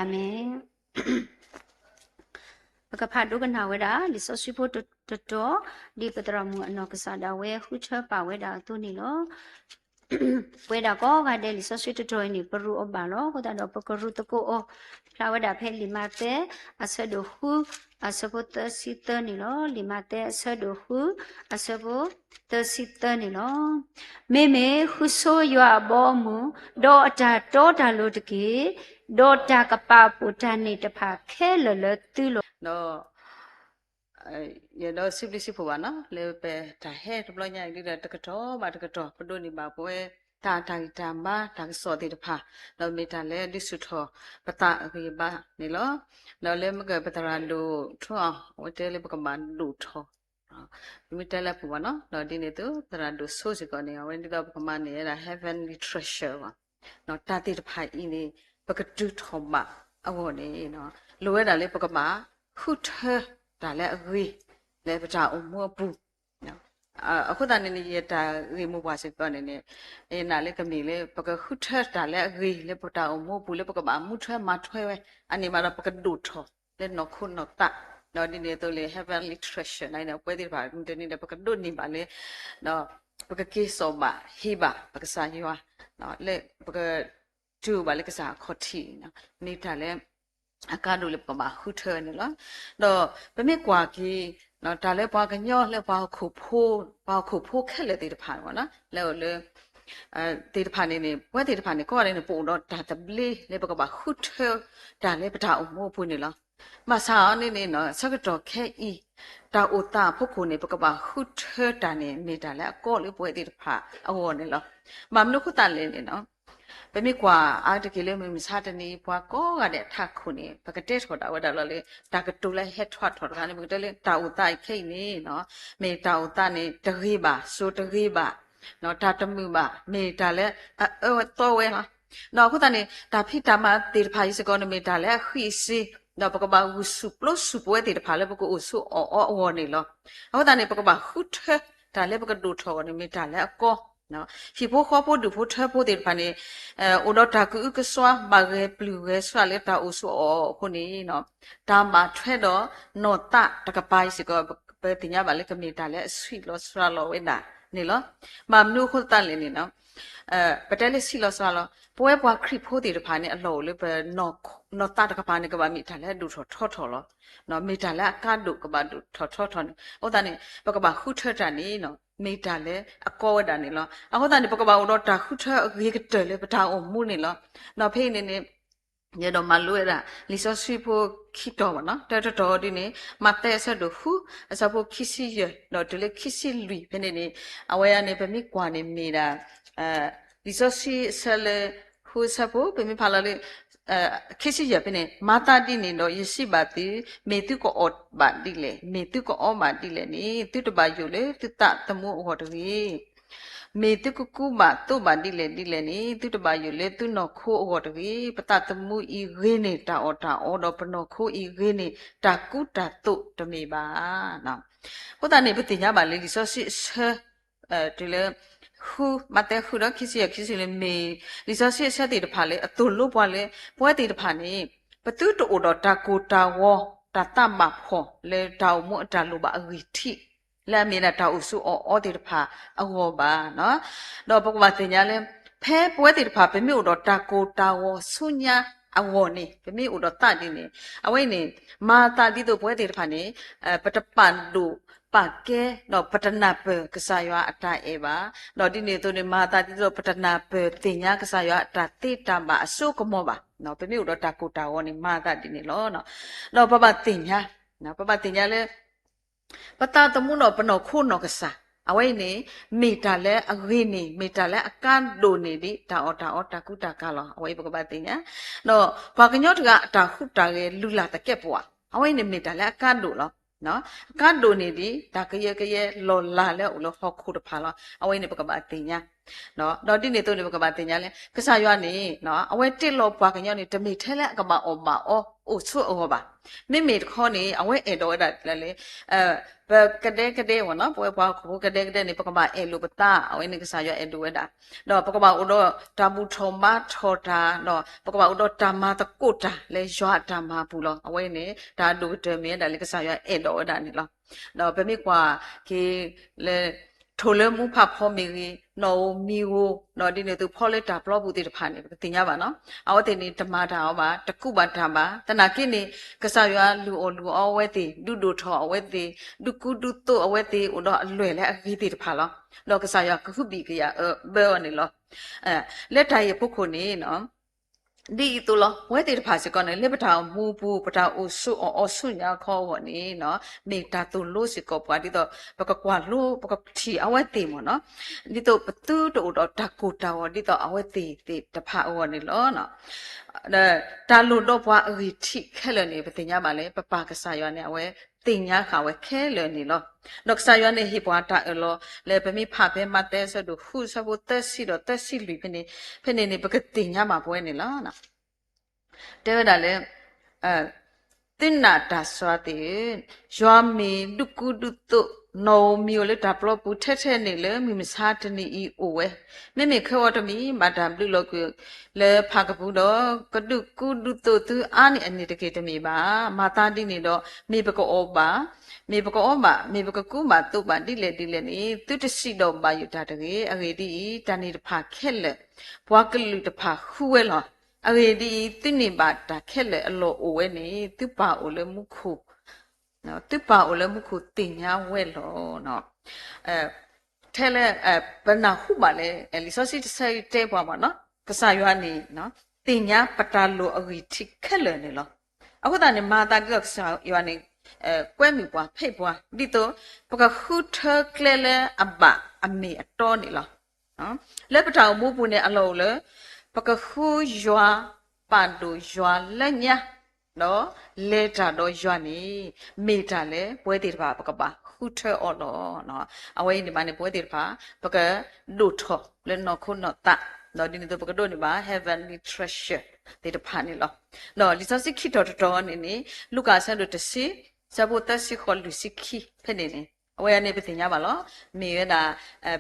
အၤမ့ၣ်. ပကဖးဒိကနၣ်ဝဲဒၣ် လံာ်စီဆှံဖိတတီၤ, ဒ်ပသရၣ်မုၣ်အနီၢ်ကစၢ်ဒၣ်ဝဲဃုထၢပာ်ဝဲဒၣ်အသိးန့ၣ်လီၤ. ပဝဲဒၣ်ကိးဂၤဒဲး လံာ်စီဆှံတတီၤအံၤန့ၣ် ပရူးအီၤဘၣ်လီၤ. အဃိသတးဒီး ပကရူးသကိးအီၤ, ဖျါဝဲဒၣ်ဖဲလံာ်မးသဲ အဆၢဒိၣ်ဃု အဆၢဖိသၢဆံသၢန့ၣ်လီၤ. လံာ်မးသဲအဆၢဒိၣ်ဃု အဆၢဖိသၢဆံသၢန့ၣ်လီၤ. မ့မ့ၢ်ဃုဆိယွၤအဘီအမုၢ်, ဒီးအတၢ်တီတၢ်လိၤတက့ၢ်. ဒီးတၢ်ကပာ်အပိာ်တၢ်န့ၢ်တဖၣ်ခဲလၢာ်လၢသုလီၤ. ဒီး ယအဲၣ်ဒိးစံးဘျုးစံးဖှိၣ်ဘၣ်နီၤ လၢပတၢ်ဟဲတဘျီညါအံၤ ဒ်ဒီးတကတီၢ်ဘၣ်တကတီၢ် ပဒိးန့ၢ်ဘၣ်ပဝဲ တၢ်တၢ်ဂံၢ်တၢ်ဘါ တၢ်ကစီၣ်သ့ၣ်တဖၣ်, ဒီးမ့ၢ်တၢ်လၢဒုးဆူၣ်ထီၣ်ပသးအဂံၢ်အဘါန့ၣ်လီၤ. ဒီးလၢမ့ၢ်ကပသရၣ်ဒိၣ်ထူအီၤ အဝဲတဲလၢပကဘၣ်ဒိၣ်ထီၣ် ပမ့ၢ်တဲလၢအပူၤဘၣ်နီၤ ဒီးဒ်န့ၣ်အသိး သရၣ်ဒိၣ်ဆိစ့ၢ်ကီးန့ၣ် အဝဲဒ်သိးပကမၤန့ၢ်ဝဲဒၣ် heavenly treasure ဘၣ်, တၢ်သ့ၣ်တဖၣ်အံၤန့ၣ် ပကတုၤထီၣ်ဘၣ်အဂီၢ်န့ၣ် လိၣ်ဝဲဒၣ်လၢပကဘၣ်ဃုထၢတၢ်လၢအဂ့ၤ လၢပတၢ်အိၣ်မူအပူၤ အဃိသတးန့ၣ်န့ၣ် ယတၢ်ဂ့ၢ်မိၢ်ပှၢ်စ့ၢ်ကီးန့ၣ်န့ၣ် ယနာ်လၢကမ့ၢ်လၢ ပကဃုထၢတၢ်လၢအဂ့ၤ လၢပတၢ်အိၣ်မူအပူၤ လၢပကဘၣ်မူထွဲမၤထွဲဝဲ အန့ၣ်မးဒီးပကဒိၣ်ထီၣ်လၢနီၢ်ခိနီၢ်သး, ဒီးဒ်န့ၣ်အသိးလၢ heavenly treasure န့ၣ် ပဝဲသ့ၣ်တဖၣ် မုၢ်တနံၤဒီး ပကဒိးန့ၢ်ဘၣ်လၢ ပကက့ၤစိာ်ဘၣ်ဟ့ၣ်ဘၣ်ပကစၢ်ယွၤ လၢပက တုၤဘၣ်လၢကစၢ်အခီၣ်ထံးန့ၣ် မ့ၢ်တၢ်လၢ အကါဒိၣ်လၢပကဘၣ်ဃုထၢန့ၣ်လီၤ. ဒီးပမ့ၢ်ကွၢ်က့ၤ တၢ်လၢပှၤကညီလၢပှၤဟီၣ်ခိၣ်ဖိ ပှၤဟီၣ်ခိၣ်ဖိခဲလၢာ်သ့ၣ်တဖၣ်န့ၣ် လၢအအိၣ်လၢ သ့ၣ်တဖၣ်န့ၣ်န့ၣ် ပဝဲသ့ၣ်တဖၣ်န့ၣ် ကိးဂၤဒဲးန့ၣ် ပအိၣ်ဒီးတၢ်သဘျ့လၢပကဘၣ်ဃုထၢ တၢ်လၢပတၢ်အိၣ်မူအပူၤန့ၣ်လီၤ. ဘၣ်ဆၣ်အီၤန့ၣ်န့ၣ် ဆၢကတီၢ်ခဲအံၤ တၢ်အိၣ်သးအဖီခိၣ်န့ၣ် ပကဘၣ်ဃုထၢတၢ်န့ၣ် မ့ၢ်တၢ်လၢအကီလၢပဝဲသ့ၣ်တဖၣ်အဂီၢ်န့ၣ်လီၤ. ဘၣ်မနုၤအဃိသတးလဲၣ်န့ၣ် ပမ့ၢ်ကွၢ်အါတက့ၢ်လၢမုၢ်မဆါတနံၤအံၤ ပှၤကိးဂၤဒဲးအထးခိၣ်န့ၣ် ပကတဲထီၣ်ဒၣ်ဝဲဒၣ်လီၤလၢ တၢ်ကတိၤလၢဟဲထီၣ်ထီၣ်တခါန့ၣ် ပကတဲလၢတၢ်အိၣ်သးအံၤခဲအံၤန့ၣ် မ့ၢ်တၢ်အိၣ်သးန့ၣ် တဂ့ၤဘၣ်, စိၤတဂ့ၤဘၣ်, တၢ်တမုာ်ဘၣ်, မ့ၢ်တၢ်လၢအအၢဝဲသီဝဲလီၤ. ဒီးအဃိသတးန့ၣ် တၢ်ဖံးတၢ်မၤသ့ၣ်တဖၣ်အံၤစ့ၢ်ကီးန့ၣ် မ့ၢ်တၢ်လၢအဃံအစ့, ဒီးပကဘၣ်ဂုာ်ဆူၣ်ပျိဆူၣ်ပဝဲသ့ၣ်တဖၣ်လၢပကအိၣ်ဆိးအီၣ်အီအဂီၢ်န့ၣ်လီၤ. အဃိသတးန့ၣ် ပကဘၣ်ဃုထၢ တၢ်လၢပကဒိၣ်ထီၣ်အဂီၢ်န့ၣ် မ့ၢ်တၢ်လၢအကီ ဟံၣ်ဖိဃီဖိဒူၣ်ဖိထၢဖိသ့ၣ်တဖၣ်န့ၣ် အိၣ်ဒီးတၢ်ကအုကစွါ ဘၣ်ဂဲၤပျုၢ်ဂဲၤဆှးလၢတၢ်အိၣ်ဆိးအီၣ်အီအဃိန့ၣ် တၢ်ဘၣ်ထွဲဒီးနီၢ်သးတကပၤအံၤစ့ၢ်ကီး ပသ့ၣ်ညါဘၣ်လၢကမ့ၢ်တၢ်လၢအဆံးလီၤစှၤလီၤဝဲဒၣ်န့ၣ်လီၤ. ဘၣ်မနုၤအဃိသတးလဲၣ်န့ၣ် ပတဲလၢဆံးလီၤစှၤလီၤ ပဝဲပှၤခရံာ်ဖိသ့ၣ်တဖၣ်န့ၣ် အလီၢ်အိၣ်လၢပ နီၢ်သးတကပၤန့ၣ် ကဘၣ်မ့ၢ်တၢ်လၢအဒိၣ်ထီၣ်ထီထီၣ်လီၤ. မ့ၢ်တၢ်လၢအကါဒိၣ်ကဘၣ်ဒိၣ်ထီၣ်ထီထီၣ်န့ၣ် အဃိသတးန့ၣ် ပကဘၣ်ဃုထၢတၢ်န့ၣ် မ့ၢ်တၢ်လၢအကီဝဲဒၣ်န့ၣ်လီၤ. အဃိသတးန့ၣ် ပကဘၣ်အိၣ်ဒီးတၢ်ဃုထၢအဂ့ၤကတၢၢ်လၢပတၢ်အိၣ်မူန့ၣ်လီၤ. ဒီးဖဲအံၤန့ၣ်န့ၣ် ယအဲၣ်ဒိးမၤလိဝဲဒၣ် လံာ်စီဆှံဖိခံတီၤဘၣ်နီၤ, တၢတတီၤဒ်န့ၣ် မးသဲအဆၢဒိၣ်ဃု အဆၢဖိခံဆံယဲၢ် ဒီးတုၤလၢခံဆံလွံၢ်ဖဲန့ၣ်န့ၣ် အဝဲအံၤန့ၣ် ပမ့ၢ်ကွၢ်န့ၣ်မ့ၢ်ဒၣ် လံာ်စီဆှံအဆၢလၢ ဃုအဆၢဖိ ပမ့ၢ်ဖးလီၤလၢ ခံဆံယဲၢ်ဖဲန့ၣ် မၤသးဒ်န့ၣ်ဒီးယစံးဘၣ်သု, မ့ၢ်သုကအီၣ်ဘၣ်ဒ်လဲၣ်, မ့ၢ်သုကအီဘၣ်ဒ်လဲၣ်န့ၣ် သုတဘၣ်ယိၣ်လၢသုသးသမူအဂီၢ်တဂ့ၤ. မ့ၢ်သုကကူဘၣ်သိးဘၣ်ဒ်လဲၣ်ဒ်လဲၣ်န့ၣ် သုတဘၣ်ယိၣ်လၢသုနီၢ်ခိအဂီၢ်တဂ့ၤ. ပသးသမူအံၤဂ့ၤန့ၢ်တၢ်အီၣ်တၢ်အီ, ဒီးပနီၢ်ခိအံၤဂ့ၤန့ၢ်တၢ်ကူတၢ်သိးတမ့ၢ်ဘၣ်. အဃိသတးန့ၣ် ပသ့ၣ်ညါဘၣ်လၢလံာ်စီဆှံအဆၢ တုၤလၢ ဃု မးသဲဃုဒီးခံဆံယဲၢ် ခံဆံလွံၢ်န့ၣ် မ့ၢ်လံာ်စီဆှံအဆၢသ့ၣ်တဖၣ်လၢအသိၣ်လိပှၤလၢ ပဝဲသ့ၣ်တဖၣ်န့ၣ် ပသုတအိၣ်ဒီးတၢ်ကိၢ်တၢ်ဂီၤ တၢ်သးဘၣ်ဖှီၣ်လၢတၢ်အိၣ်မူအတၢ်လိၣ်ဘၣ်အဂံၢ်ထံး လၢအမ့ၢ်ဒၣ်တၢ်အိၣ်ဆိးအီၣ်အီသ့ၣ်တဖၣ်အဂီၢ်ဘၣ်. ဒီးပကဘၣ်သ့ၣ်ညါလၢ ဖဲပဝဲသ့ၣ်တဖၣ် ပမ့ၢ်အိၣ်ဒီးတၢ်ကိၢ်တၢ်ဂီၤဆူညါအဂီၢ်န့ၣ် ပမ့ၢ်အိၣ်ဒီးသးဒ်န့ၣ် အဝဲအံၤန့ၣ် မၤအသးဒ်သိးပဝဲသ့ၣ်တဖၣ်န့ၣ် ပတပာ်ဒိၣ်ပာ်ကဲ ဒီးပတနၢ်ပၢၢ်ကစၢ်ယွၤအတၢ်အဲၣ်ဘၣ်, ဒီးဒ်န့ၣ်အသိးန့ၣ် မၤအသးဒ်သိးပတနၢ်ပၢၢ်သ့ၣ်ညါကစၢ်ယွၤအတၢ်သ့တၢ်ဘၣ်အစိကမီၤဘၣ်. ပမ့ၢ်အိၣ်ဒီးတၢ်ကိၢ်တၢ်ဂီၤန့ၣ် မၤအသးဒ်န့ၣ်လီၤ. ဒီးပဘၣ်သ့ၣ်ညါ, ပဘၣ်သ့ၣ်ညါလၢ ပသးသမူဒီးပနီၢ်ခိနီၢ်ကစၢ် အဝဲအံၤန့ၣ် မ့ၢ်တၢ်လၢအဂ့ၤန့ၣ် မ့ၢ်တၢ်လၢအကါဒိၣ်န့ၢ်ဒံး တၢ်အီၣ်တၢ်အီတၢ်ကူတၢ်ကၤလီၤ. အဝဲအံၤပကဘၣ်သ့ၣ်ညါ, ဒီးပှၤကညီတဂၤအတၢ်ဟူးတၢ်ဂဲၤလုၢ်လၢ်သကဲးပဝး အဝဲအံၤန့ၣ်မ့ၢ်တၢ်လၢအကါဒိၣ်လီၤ. အကါဒိၣ်န့ၢ်ဒံး တၢ်ကယၢကယဲလီၤလးလၢအအိၣ်လၢဟီၣ်ခိၣ်တဖၣ်လီၤ. အဝဲအံၤန့ၣ်ပကဘၣ်သ့ၣ်ညါ ဒီးဒ်န့ၣ်အသိးန့ၣ် ပကဘၣ်သ့ၣ်ညါလၢ ကစၢ်ယွၤန့ၣ် အဝဲတ့လီၤပှၤကညီန့ၣ် တမ့ၢ်ထဲလၢအကဘၣ်အီၣ်ဘၣ်အီအိၣ်ဆိးအဂီၢ်ဘၣ်. မ့မ့ၢ်တခီန့ၣ် အဝဲအဲၣ်ဒိးဝဲဒၣ်လၢ ပကဒဲကဒဲဝဲနီၤ, ပဝဲပှၤဟီၣ်ခိၣ်ဖိကဒဲကဒဲန့ၣ် ပကဘၣ်အဲၣ်လိာ်ပသး, အဝဲန့ၣ်ကစၢ်ယွၤအဲၣ်ဒိးဝဲဒၣ်. ဒီးပကဘၣ်အိၣ်ဒီးတၢ်ဘူၣ်ထီၣ်ဘါထီၣ်တၢ်, ဒီးပကဘၣ်အိၣ်ဒီးတၢ်မၤသကိးတၢ်လၢယွၤအတၢ်မၤပူၤလီၤ. အဝဲန့ၣ် တၢ်အဒိၣ်ကတၢၢ်မ့ၢ်ဝဲဒၣ်လၢကစၢ်ယွၤအဲၣ်ဒိးဝဲဒၣ်န့ၣ်လီၤ. ဒီးပမ့ၢ်ကွၢ်က့ၤလၢ ထိၣ်လၢမူဖးဖီမ့ၢ်ဂ့ၤ, နီၣ်ဧိၤမံၤဧိၤ, ဒီးဒ်န့ၣ်အသိးဖီလၢတၢ်ပျီပူၤသ့ၣ်တဖၣ်န့ၣ် ပကသ့ၣ်ညါဘၣ်နီၤ, အဝဲသ့ၣ်န့ၣ် တမၤတၢ်အီၤဘၣ်, တကူးဘၣ်တၢ်ဘၣ်. သနာ်က့န့ၣ် ကစၢ်ယွၤလုၢ်အီၣ်လုၢ်အီအဝဲသ့ၣ်, ဒုးဒိၣ်ထီၣ်အဝဲသ့ၣ်, ဒုးကူဒုးသိးအဝဲသ့ၣ် အိၣ်ဒီးအလွဲၢ်လၢအဂ့ၤသ့ၣ်တဖၣ်လီၤ. ဒီးကစၢ်ယွၤကဟုဘံၣ်ကယာ်အၢဘၢအီၤန့ၣ်လီၤ. လၢတၢ်အံၤအဖီခိၣ်န့ၣ် ဒ်အံၤအသိးလီၤ. ပဝဲသ့ၣ်တဖၣ်စ့ၢ်ကီးန့ၣ် လၢပတၢ်အိၣ်မူပူၤ ပတၢ်အိၣ်ဆိးအီၣ်အီဆူညါခီအဂီၢ်န့ၣ် မ့ၢ်တၢ်သိၣ်လိစ့ၢ်ကီးပှၤ ဒ်သိးပကကွၢ်လိ ပကထံၣ်အဝဲသ့ၣ်မ့ၢ်နီၤ, ဒ်သိးပသုတအိၣ်ဒီးတၢ်ကိၢ်တၢ်ဂီၤ ဒ်သိးအဝဲသ့ၣ်သ့ၣ်တဖၣ်အဂီၢ်န့ၣ်လီၤ. တၢ်လိၣ်ဒီးပှၤအဂံၢ်ထံးခဲလၢာ်န့ၣ် ပသ့ၣ်ညါဘၣ်လၢ ပပၢ်ကစၢ်ယွၤန့ၣ် အဝဲသ့ၣ်ညါဃာ်ဝဲခဲလၢာ်န့ၣ်လီၤ. ဒီးကစၢ်ယွၤန့ၣ်ဟ့ၣ်ပှၤတၢ်အၢၣ်လီၤ လၢပမ့ၢ်ဖးဖဲမးသဲအဆၢဒိၣ်ဃု အဆၢဖိသၢဆံဒီးသၢဆံလွံၢ်ဖဲန့ၣ်, ဖဲန့ၣ်န့ၣ် ပကသ့ၣ်ညါဘၣ်ပဝဲန့ၣ်လီၤ. တဲဝဲဒၣ်လၢ သုနာ်တၢ်စွါသ့ၣ်ဧၢ, ယွၤမ့ၢ်ဒုးကူဒုးသိး နီၣ်ဧိၤမံၤဧိၤလၢတၢ်ပျီပူၤ ထဲထဲန့ၣ်လၢမုၢ်မဆါတနံၤအံၤအိၣ်ဝဲ, မ့မ့ၢ်ခဲဂီၤတမံၤ ဘၣ်တၢ်ဘျုးလီၤကွံာ်လၢဖးကပူၤဒီး ကဒုးကူဒုးသိးသုအါန့ၢ်အန့ၣ်တက့ၢ်တမ့ၢ်ဘၣ်. မၤသးဒ်န့ၣ်ဒီး မ့ၢ်ပကအီၣ်ဘၣ်, မ့ၢ်ပကအီဘၣ်, မ့ၢ်ပကကူဘၣ်သိးဘၣ်ဒ်လဲၣ်ဒ်လဲၣ်န့ၣ် သုတစံးဒီးဘၣ်ယိၣ်တၢ်တဂ့ၤ. အဂ့ၢ်ဒ်အံၤ, တၢ်န့ၣ်တဖၣ်ခဲလၢာ် ပှၤကလုာ်တဖၣ်ဃုဝဲလီၤ. အဂ့ၢ်ဒ်အံၤ, သုန့ၢ်ဘၣ်တၢ်ခဲလၢာ်အလီၢ်အိၣ်ဝဲန့ၣ် သုပၢ်အိၣ်လၢမူခိၣ် သုပၢ်အိၣ်လၢမူခိၣ်သ့ၣ်ညါဝဲလီၤ. ထဲလၢ ပနၢ်ဟူဘၣ်လၢ လံာ်စီဆှံတဆၢအံၤတဲပှၤမ့ၢ်နီၤ, ကစၢ်ယွၤန့ၣ် သ့ၣ်ညါပတၢ်လိၣ်အဂံၢ်ထံးခဲလၢာ်န့ၣ်လီၤ. အဃိသတးန့ၣ် မၤသးဒ်သိးကစၢ်ယွၤန့ၣ် ကွဲမုာ်ပှၤဖံးပှၤ ဒ်သိး ပကဃုထၢကျဲလၢအဘၣ်အမ့ၢ်အတီန့ၣ်လီၤ. လၢပတၢ်အိၣ်မူပူၤန့ၣ် အလီၢ်အိၣ်လၢ ပကဃုယွၤ ပာ်ဒိၣ်ယွၤလၢညါ ဒီးလဲၤတၢ်ဒီးယွၤန့ၣ် မ့ၢ်တၢ်လၢပဝဲသ့ၣ်တဖၣ် ပကဘၣ်ဃုထၢအီၤလီၤ. အဝဲအံၤန့ၣ်ဘၣ်န့ၣ် ပဝဲသ့ၣ်တဖၣ် ပကဒိၣ်ထီၣ်လၢနီၢ်ခိနီၢ်သး ဒီးဒ်န့ၣ်အသိး ပကဒိးန့ၢ်ဘၣ် heavenly treasure သ့ၣ်တဖၣ်န့ၣ်လီၤ. ဒီးလံာ်စီဆှံခံတီၤတတီၤန့ၣ်န့ၣ် လူၤကၣ်အဆၢဒိၣ်တဆံ အဆၢဖိသၢဆံဃိးလွံၢ်ဆံခံဖဲန့ၣ်န့ၣ် အဝဲန့ၣ်ပသ့ၣ်ညါဘၣ်လီၤ. မ့ၢ်ဝဲဒၣ်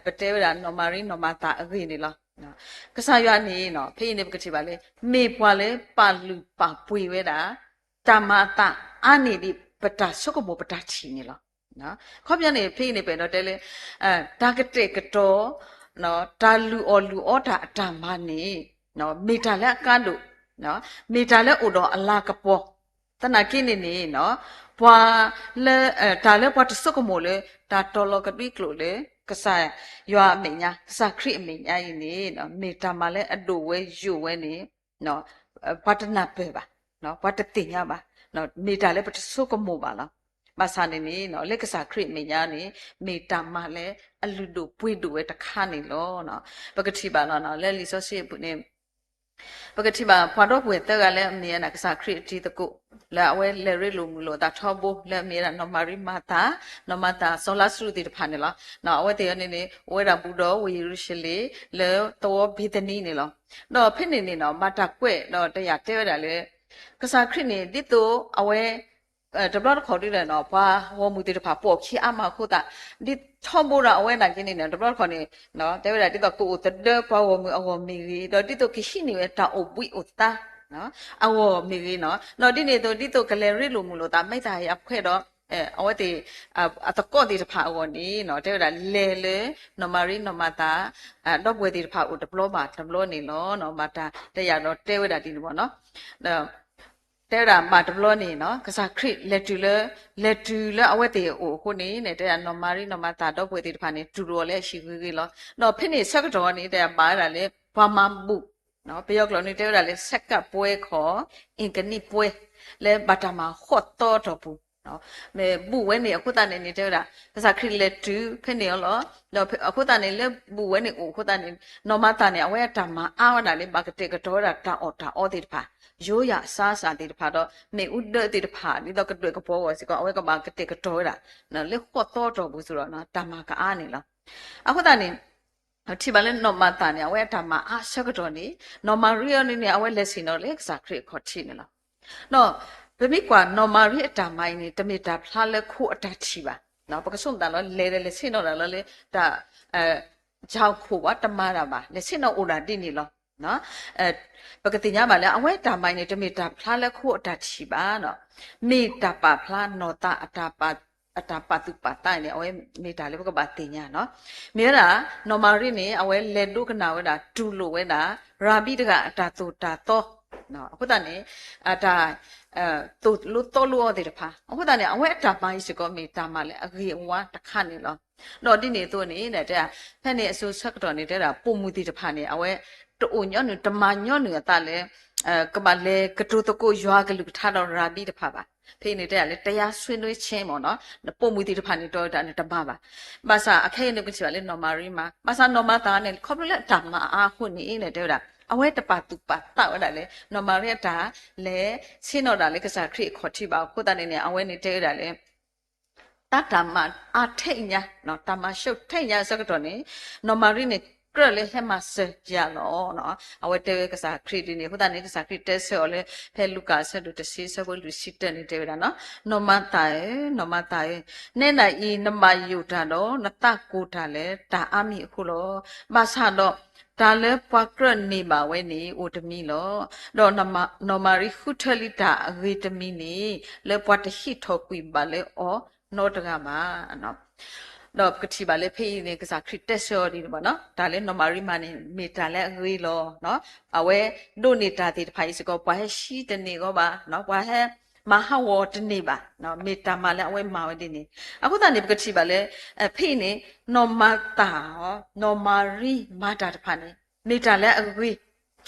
ပတဲဝဲဒၣ်နီၢ်မၤရံနီၢ်မၤသၤအဂ့ၢ်န့ၣ်လီၤ. ကစၢ်ယွၤန့ၣ် ဖဲအံၤန့ၣ်ပကထံၣ်ဘၣ်လၢ မ့ၢ်ပှၤလၢပာ်လုၢ်ပာ်ပှ့ၤဝဲဒၣ် တၢ်မၤအသးအါန့ၢ်ဒံး ပတၢ်ဆိကမိၣ်ပတၢ်ထံၣ်န့ၣ်လီၤ. ခီပညီန့ၣ် ဖဲအံၤန့ၣ် ပအဲၣ်ဒိးတဲလၢ တၢ်ကတဲာ်ကတီၤ တၢ်လုၢ်အီၣ်လုၢ်အီတၢ်အတၢ်မၤန့ၣ် မ့ၢ်တၢ်လၢအကါဒိၣ်, မ့ၢ်တၢ်လၢအိၣ်ဒီးအလၤကပီၤ, သနာ်က့န့ၣ်န့ၣ် ပှၤလၢ တၢ်လၢပှၤတဆိကမိၣ်လၢ တၢ်တီၤလီၤကဒွံကျိာ်လၢ ကစၢ်ယွၤအမဲာ်ညါ ကစၢ်ခရံာ်အမဲာ်ညါအံၤန့ၣ် မ့ၢ်တၢ်မၤလၢအဒိၣ်ဝဲယိာ်ဝဲန့ၣ် ပှၤတနၢ်ပၢၢ်ဘၣ်, ပှၤတသ့ၣ်ညါဘၣ်, မ့ၢ်တၢ်လၢပတဆိကမိၣ်ဘၣ်လီၤ. ဘၣ်ဆၣ်န့ၣ်န့ၣ် လၢကစၢ်ခရံာ်အမဲာ်ညါန့ၣ် မ့ၢ်တၢ်မၤလၢအလုၢ်ဒိၣ်ပှ့ၤဒိၣ်ဝဲတခါန့ၣ်လီၤ. ပကထံၣ်ဘၣ်လီၤ လၢလံာ်စီဆှံအပူၤန့ၣ် ပကထံၣ်ဘၣ်ပှၤဒီပုၢ်ဝဲၢ်သၢဂၤလၢအမ့ၢ်ဝဲဒၣ် ကစၢ်ခရံာ်အတံၤသကိး လၢအဝဲလဲၤရ့လိာ်မုာ်လိာ်အသးထီဘိ လၢအမ့ၢ်ဝဲဒၣ် နီၢ်မၤရံမၤသၤ, နီၢ်မၤသၤ စီၤလါစရူးသ့ၣ်တဖၣ်န့ၣ်လီၤ. အဝဲသ့ၣ်အံၤန့ၣ်န့ၣ် အိၣ်ဝဲဒၣ်ဘူးဒီးဝ့ၢ်ယရူၤၡလ့ၣ် လၢသဝီဘ့ၤသနံန့ၣ်လီၤ. ဒီးဖဲန့ၣ်န့ၣ်နီၤ ဘၣ်တၢ်ကွဲးဒီးတယာ်တဲဝဲဒၣ်လၢ ကစၢ်ခရံာ်န့ၣ် ဒ်သိးအဝဲ တဘျီတခီၣ်ဒ်လဲၣ်နီၤ ပှၤဂီၢ်မုၢ်သ့ၣ်တဖၣ်ပိာ်ခံအါမးအဃိသတး ဒ်ထီဘိဒီးအဝဲဒၣ်က့န့ၣ်နီၤ တဘျီတခီၣ်န့ၣ် တဲဝဲဒၣ်ဒ်သိးကအိၣ်သဒၢပှၤဂီၢ်မုၢ်အဂီၢ်မ့ၢ်ဂ့ၤ ဒီးဒ်သိးကဟံးန့ၢ်ဝဲတၢ်အိၣ်ဘှံးအိၣ်သါ အဂီၢ်မ့ၢ်ဂ့ၤနီၤ ဒီးဒ်န့ၣ်အသိး ဒ်သိးကလဲၤရ့လိာ်မုာ်လိာ်သး မဲသဟယၤဖှဲးဒီး အဝဲသ့ၣ် အသကိးသ့ၣ်တဖၣ်အဂီၢ်န့ၣ် တဲဝဲဒၣ်လဲၤလၢ နီၢ်မၤရံ နီၢ်မၤသၤ ဒီပုၢ်ဝဲၢ်သ့ၣ်တဖၣ်အိၣ်တဘျီဘၣ်တဘျီန့ၣ်လီၤ. မၤတၢ်တယာ်ဒီးတဲဝဲဒၣ်ဒ်န့ၣ်ဘၣ်နီၤ တဲဝဲဒၣ်ဘၣ်တဘျီန့ၣ် ကစၢ်ခရံာ်လဲၤတုၤလၢ လဲၤတုၤလၢအဝဲသ့ၣ်အအိၣ်အဃိန့ၣ် တဲဝဲဒၣ်နီၢ်မၤရံ နီၢ်မၤသၤ ဒီပုၢ်ဝဲၢ်သ့ၣ်တဖၣ်န့ၣ် တူၢ်လိာ်အီၤလၢအဟံၣ်ဂ့ၤဂ့ၤလီၤ. ဒီးဖဲန့ၣ်ဆၢကတီၢ်န့ၣ် တဲဘၣ်ဝဲဒၣ်လၢ ပှၤမၤဘူၣ် ပယီၤကျိာ်န့ၣ် တဲဝဲဒၣ်လၢ ဆဲးကပ်ပွဲ ခီ အင်္ဂါနေ့ပွဲ လၢဘၣ်တၢ်မၤဃီၣ်သီအတီၢ်ပူၤ မ့ၢ်ဘူၣ်ဝဲန့ၣ်အဃိသတးန့ၣ်န့ၣ် တဲဝဲဒၣ် ကစၢ်ခရံာ်လဲၤတုၤဖဲန့ၣ်အီၤလီၤ. ဒီးအဃိသတးန့ၣ် လၢဘူၣ်ဝဲန့ၣ်အိၣ်အဃိသတးန့ၣ် နီၢ်မၤသၤန့ၣ် အဝဲအတၢ်မၤအါဝဲဒၣ်လၢ ဘၣ်ကတဲာ်ကတီၤဝဲဒၣ်တၢ်အီၣ်တၢ်အီသ့ၣ်တဖၣ် ယိယၤအစါစၢ်သ့ၣ်တဖၣ်ဒီး မ့ၣ်အူဒၢသ့ၣ်တဖၣ် ဒ်သိးကဒွဲၣ်ကပီၤအဂီၢ်စ့ၢ်ကီး အဝဲကဘၣ်ကတဲာ်ကတီၤဝဲဒၣ် လၢဃီၣ်သီအတီၢ်ပူၤစ့ၢ်ကီး တၢ်မၤကအါန့ၣ်လီၤ. အဃိသတးန့ၣ် ထံၣ်ဘၣ်လၢနီၢ်မၤသၤန့ၣ် အဝဲအတၢ်မၤအါဆၢကတီၢ်န့ၣ် နီၢ်မၤရံအီၤန့ၣ်န့ၣ် အဝဲလဲၤဆ့ၣ်နီၤလၢကစၢ်ခရံာ်အခီၣ်ထံးန့ၣ်လီၤ. ဒီးပမ့ၢ်ကွၢ်နီၢ်မၤရံအတၢ်မၤအံၤန့ၣ် တမ့ၢ်တၢ်ဖျါလၢခိအတၢ်ထံၣ်ဘၣ်. ပကဆိကမိၣ်သးလီၤ လဲၤဒီးလဲၤဆ့ၣ်နီၤတၢ်လီၤလၢ တၢ် ကၠီခိၣ်ဘၣ် တမၤတၢ်ဘၣ် လဲၤဆ့ၣ်နီၤအိၣ်ဒၣ်ဒ်န့ၣ်လီၤ. ပကသ့ၣ်ညါဘၣ်လၢ အဝဲတၢ်မၤအံၤန့ၣ် တမ့ၢ်တၢ်ဖျါလၢခိအတၢ်ထံၣ်ဘၣ် မ့ၢ်တၢ်ပာ်ဖျါနီၢ်သး အတၢ်ပာ်သူၣ်ပာ်သးန့ၣ် အဝဲမ့ၢ်တၢ်လၢပကဘၣ်သ့ၣ်ညါနီၤ. မ့ၢ်ဝဲဒၣ် နီၢ်မၤရံန့ၣ် အဝဲလဲၤဒိကနၣ်ဝဲဒၣ် တူၢ်လိာ်ဝဲဒၣ် ရၤဘံတဂၤအတၢ်သိၣ်တၢ်သီ အဃိသတးန့ၣ် အတၢ် သိၣ်လိသီလိအီၤသ့ၣ်တဖၣ် အဃိသတးန့ၣ် အဝဲအတၢ်မၤအံၤစ့ၢ်ကီးမ့ၢ်တၢ်မၤလၢအဂ့ၤအဝါတခါန့ၣ်လီၤ. ဒီးဒ်န့ၣ်အသိးန့ၣ် တဲ ဖဲန့ၣ်အစိၤဆၢကတီၢ်န့ၣ် တဲဝဲဒၣ် ပိာ်မုၣ်သ့ၣ်တဖၣ်န့ၣ် အဝဲတအိၣ်ညီနုၢ် တမၤညီနုၢ်အသးလၢ ကဘၣ်လဲၤကတိၤသကိးယွၤကလုၢ်ကထါဒီးရၤဘံတဖၣ်ဘၣ်. ဖဲအံၤန့ၣ်တဲဒၣ်လၢ တရားဆွေးနွေးခြင်းမ့ၢ်နီၤ ပိာ်မုၣ်သ့ၣ်တဖၣ်န့ၣ် တီဝဲဒၣ်န့ၣ်တမၤဘၣ်. ဘၣ်ဆၣ်အခဲအံၤန့ၣ် ပကထံၣ်ဘၣ်လၢနီၢ်မၤရံမၤ ဘၣ်ဆၣ်နီၢ်မၤသၤန့ၣ် ခီဖျိလၢအတၢ်မၤအါအဃိန့ၣ် တဲဝဲဒၣ် အဝဲတပာ်သူၣ်ပာ်သးဝဲဒၣ်လၢ နီၢ်မၤရံအတၢ်လဲၤဆ့ၣ်နီၤဒၣ်လၢကစၢ်ခရံာ်အခီၣ်ထံးဘၣ်. အဃိသတးန့ၣ်န့ၣ် အဝဲန့ၣ်တဲဝဲဒၣ်လၢ တၢ်တၢ်မၤအါထဲအံၤညါ တၢ်မၤရှုပ်ထဲအံၤညါအဆၢကတီၢ်န့ၣ် နီၢ်မၤရံန့ၣ် ကြၢးလၢဟဲမၤစၢၤယၤလီၤ. အဝဲတဲဝဲကစၢ်ခရံာ်ဒ်န့ၣ် အဃိသတးန့ၣ် ကစၢ်ခရံာ်တဲဆၢအီၤလၢ ဖဲလူၤကၣ်အဆၢဒိၣ်တဆံ အဆၢဖိလွံၢ်ဆံတၢန့ၣ် တဲဝဲဒၣ်နီၤ နီၢ်မၤသၤဧၢ, နီၢ်မၤသၤဧၢ, နဲဒၣ်အံၤ နဘၣ်ယိၣ်တၢ်ဒီး နသးကိၢ်တၢ်လၢတၢ်အါမံၤအဃိလီၤ. ဘၣ်ဆၣ်ဒီး တၢ်လၢပှၤကြၢးန့ၢ်ဘၣ်ဝဲန့ၣ် အိၣ်တမံၤလီၤ. ဒီးနီၢ်မၤရံဃုထၢလံတၢ်အဂ့ၤတမံၤန့ၣ် လၢပှၤတဟံးထီၣ်ကွံာ်ဘၣ်လၢအီၤနီတဂၤဘၣ်. ဒီးပကထံၣ်ဘၣ်လၢဖဲအံၤန့ၣ် ကစၢ်ခရံာ်တဲဆၢအီၤဒ်န့ၣ်ဘၣ်နီၤ တၢ်လၢနီၢ်မၤရံမၤန့ၣ် မ့ၢ်တၢ်လၢအဂ့ၤလီၤ. အဝဲဒိးန့ၢ်တၢ်သ့ၣ်တဖၣ်အံၤစ့ၢ်ကီး ပှၤဟဲဆှံတန့ၢ်အီၤဘၣ်, ပှၤဟဲမၤဟးဂီၤတန့ၢ်ဘၣ်, မ့ၢ်တၢ်မၤလၢအဝဲမၤဝဲဒ်န့ၣ်. အဃိသတးန့ၣ် ပကထံၣ်ဘၣ်လၢ ဖဲအံၤန့ၣ် နီၢ်မၤသၤ နီၢ်မၤရံမၤတၢ်တဖၣ်န့ၣ် မ့ၢ်တၢ်လၢအဂ့ၤ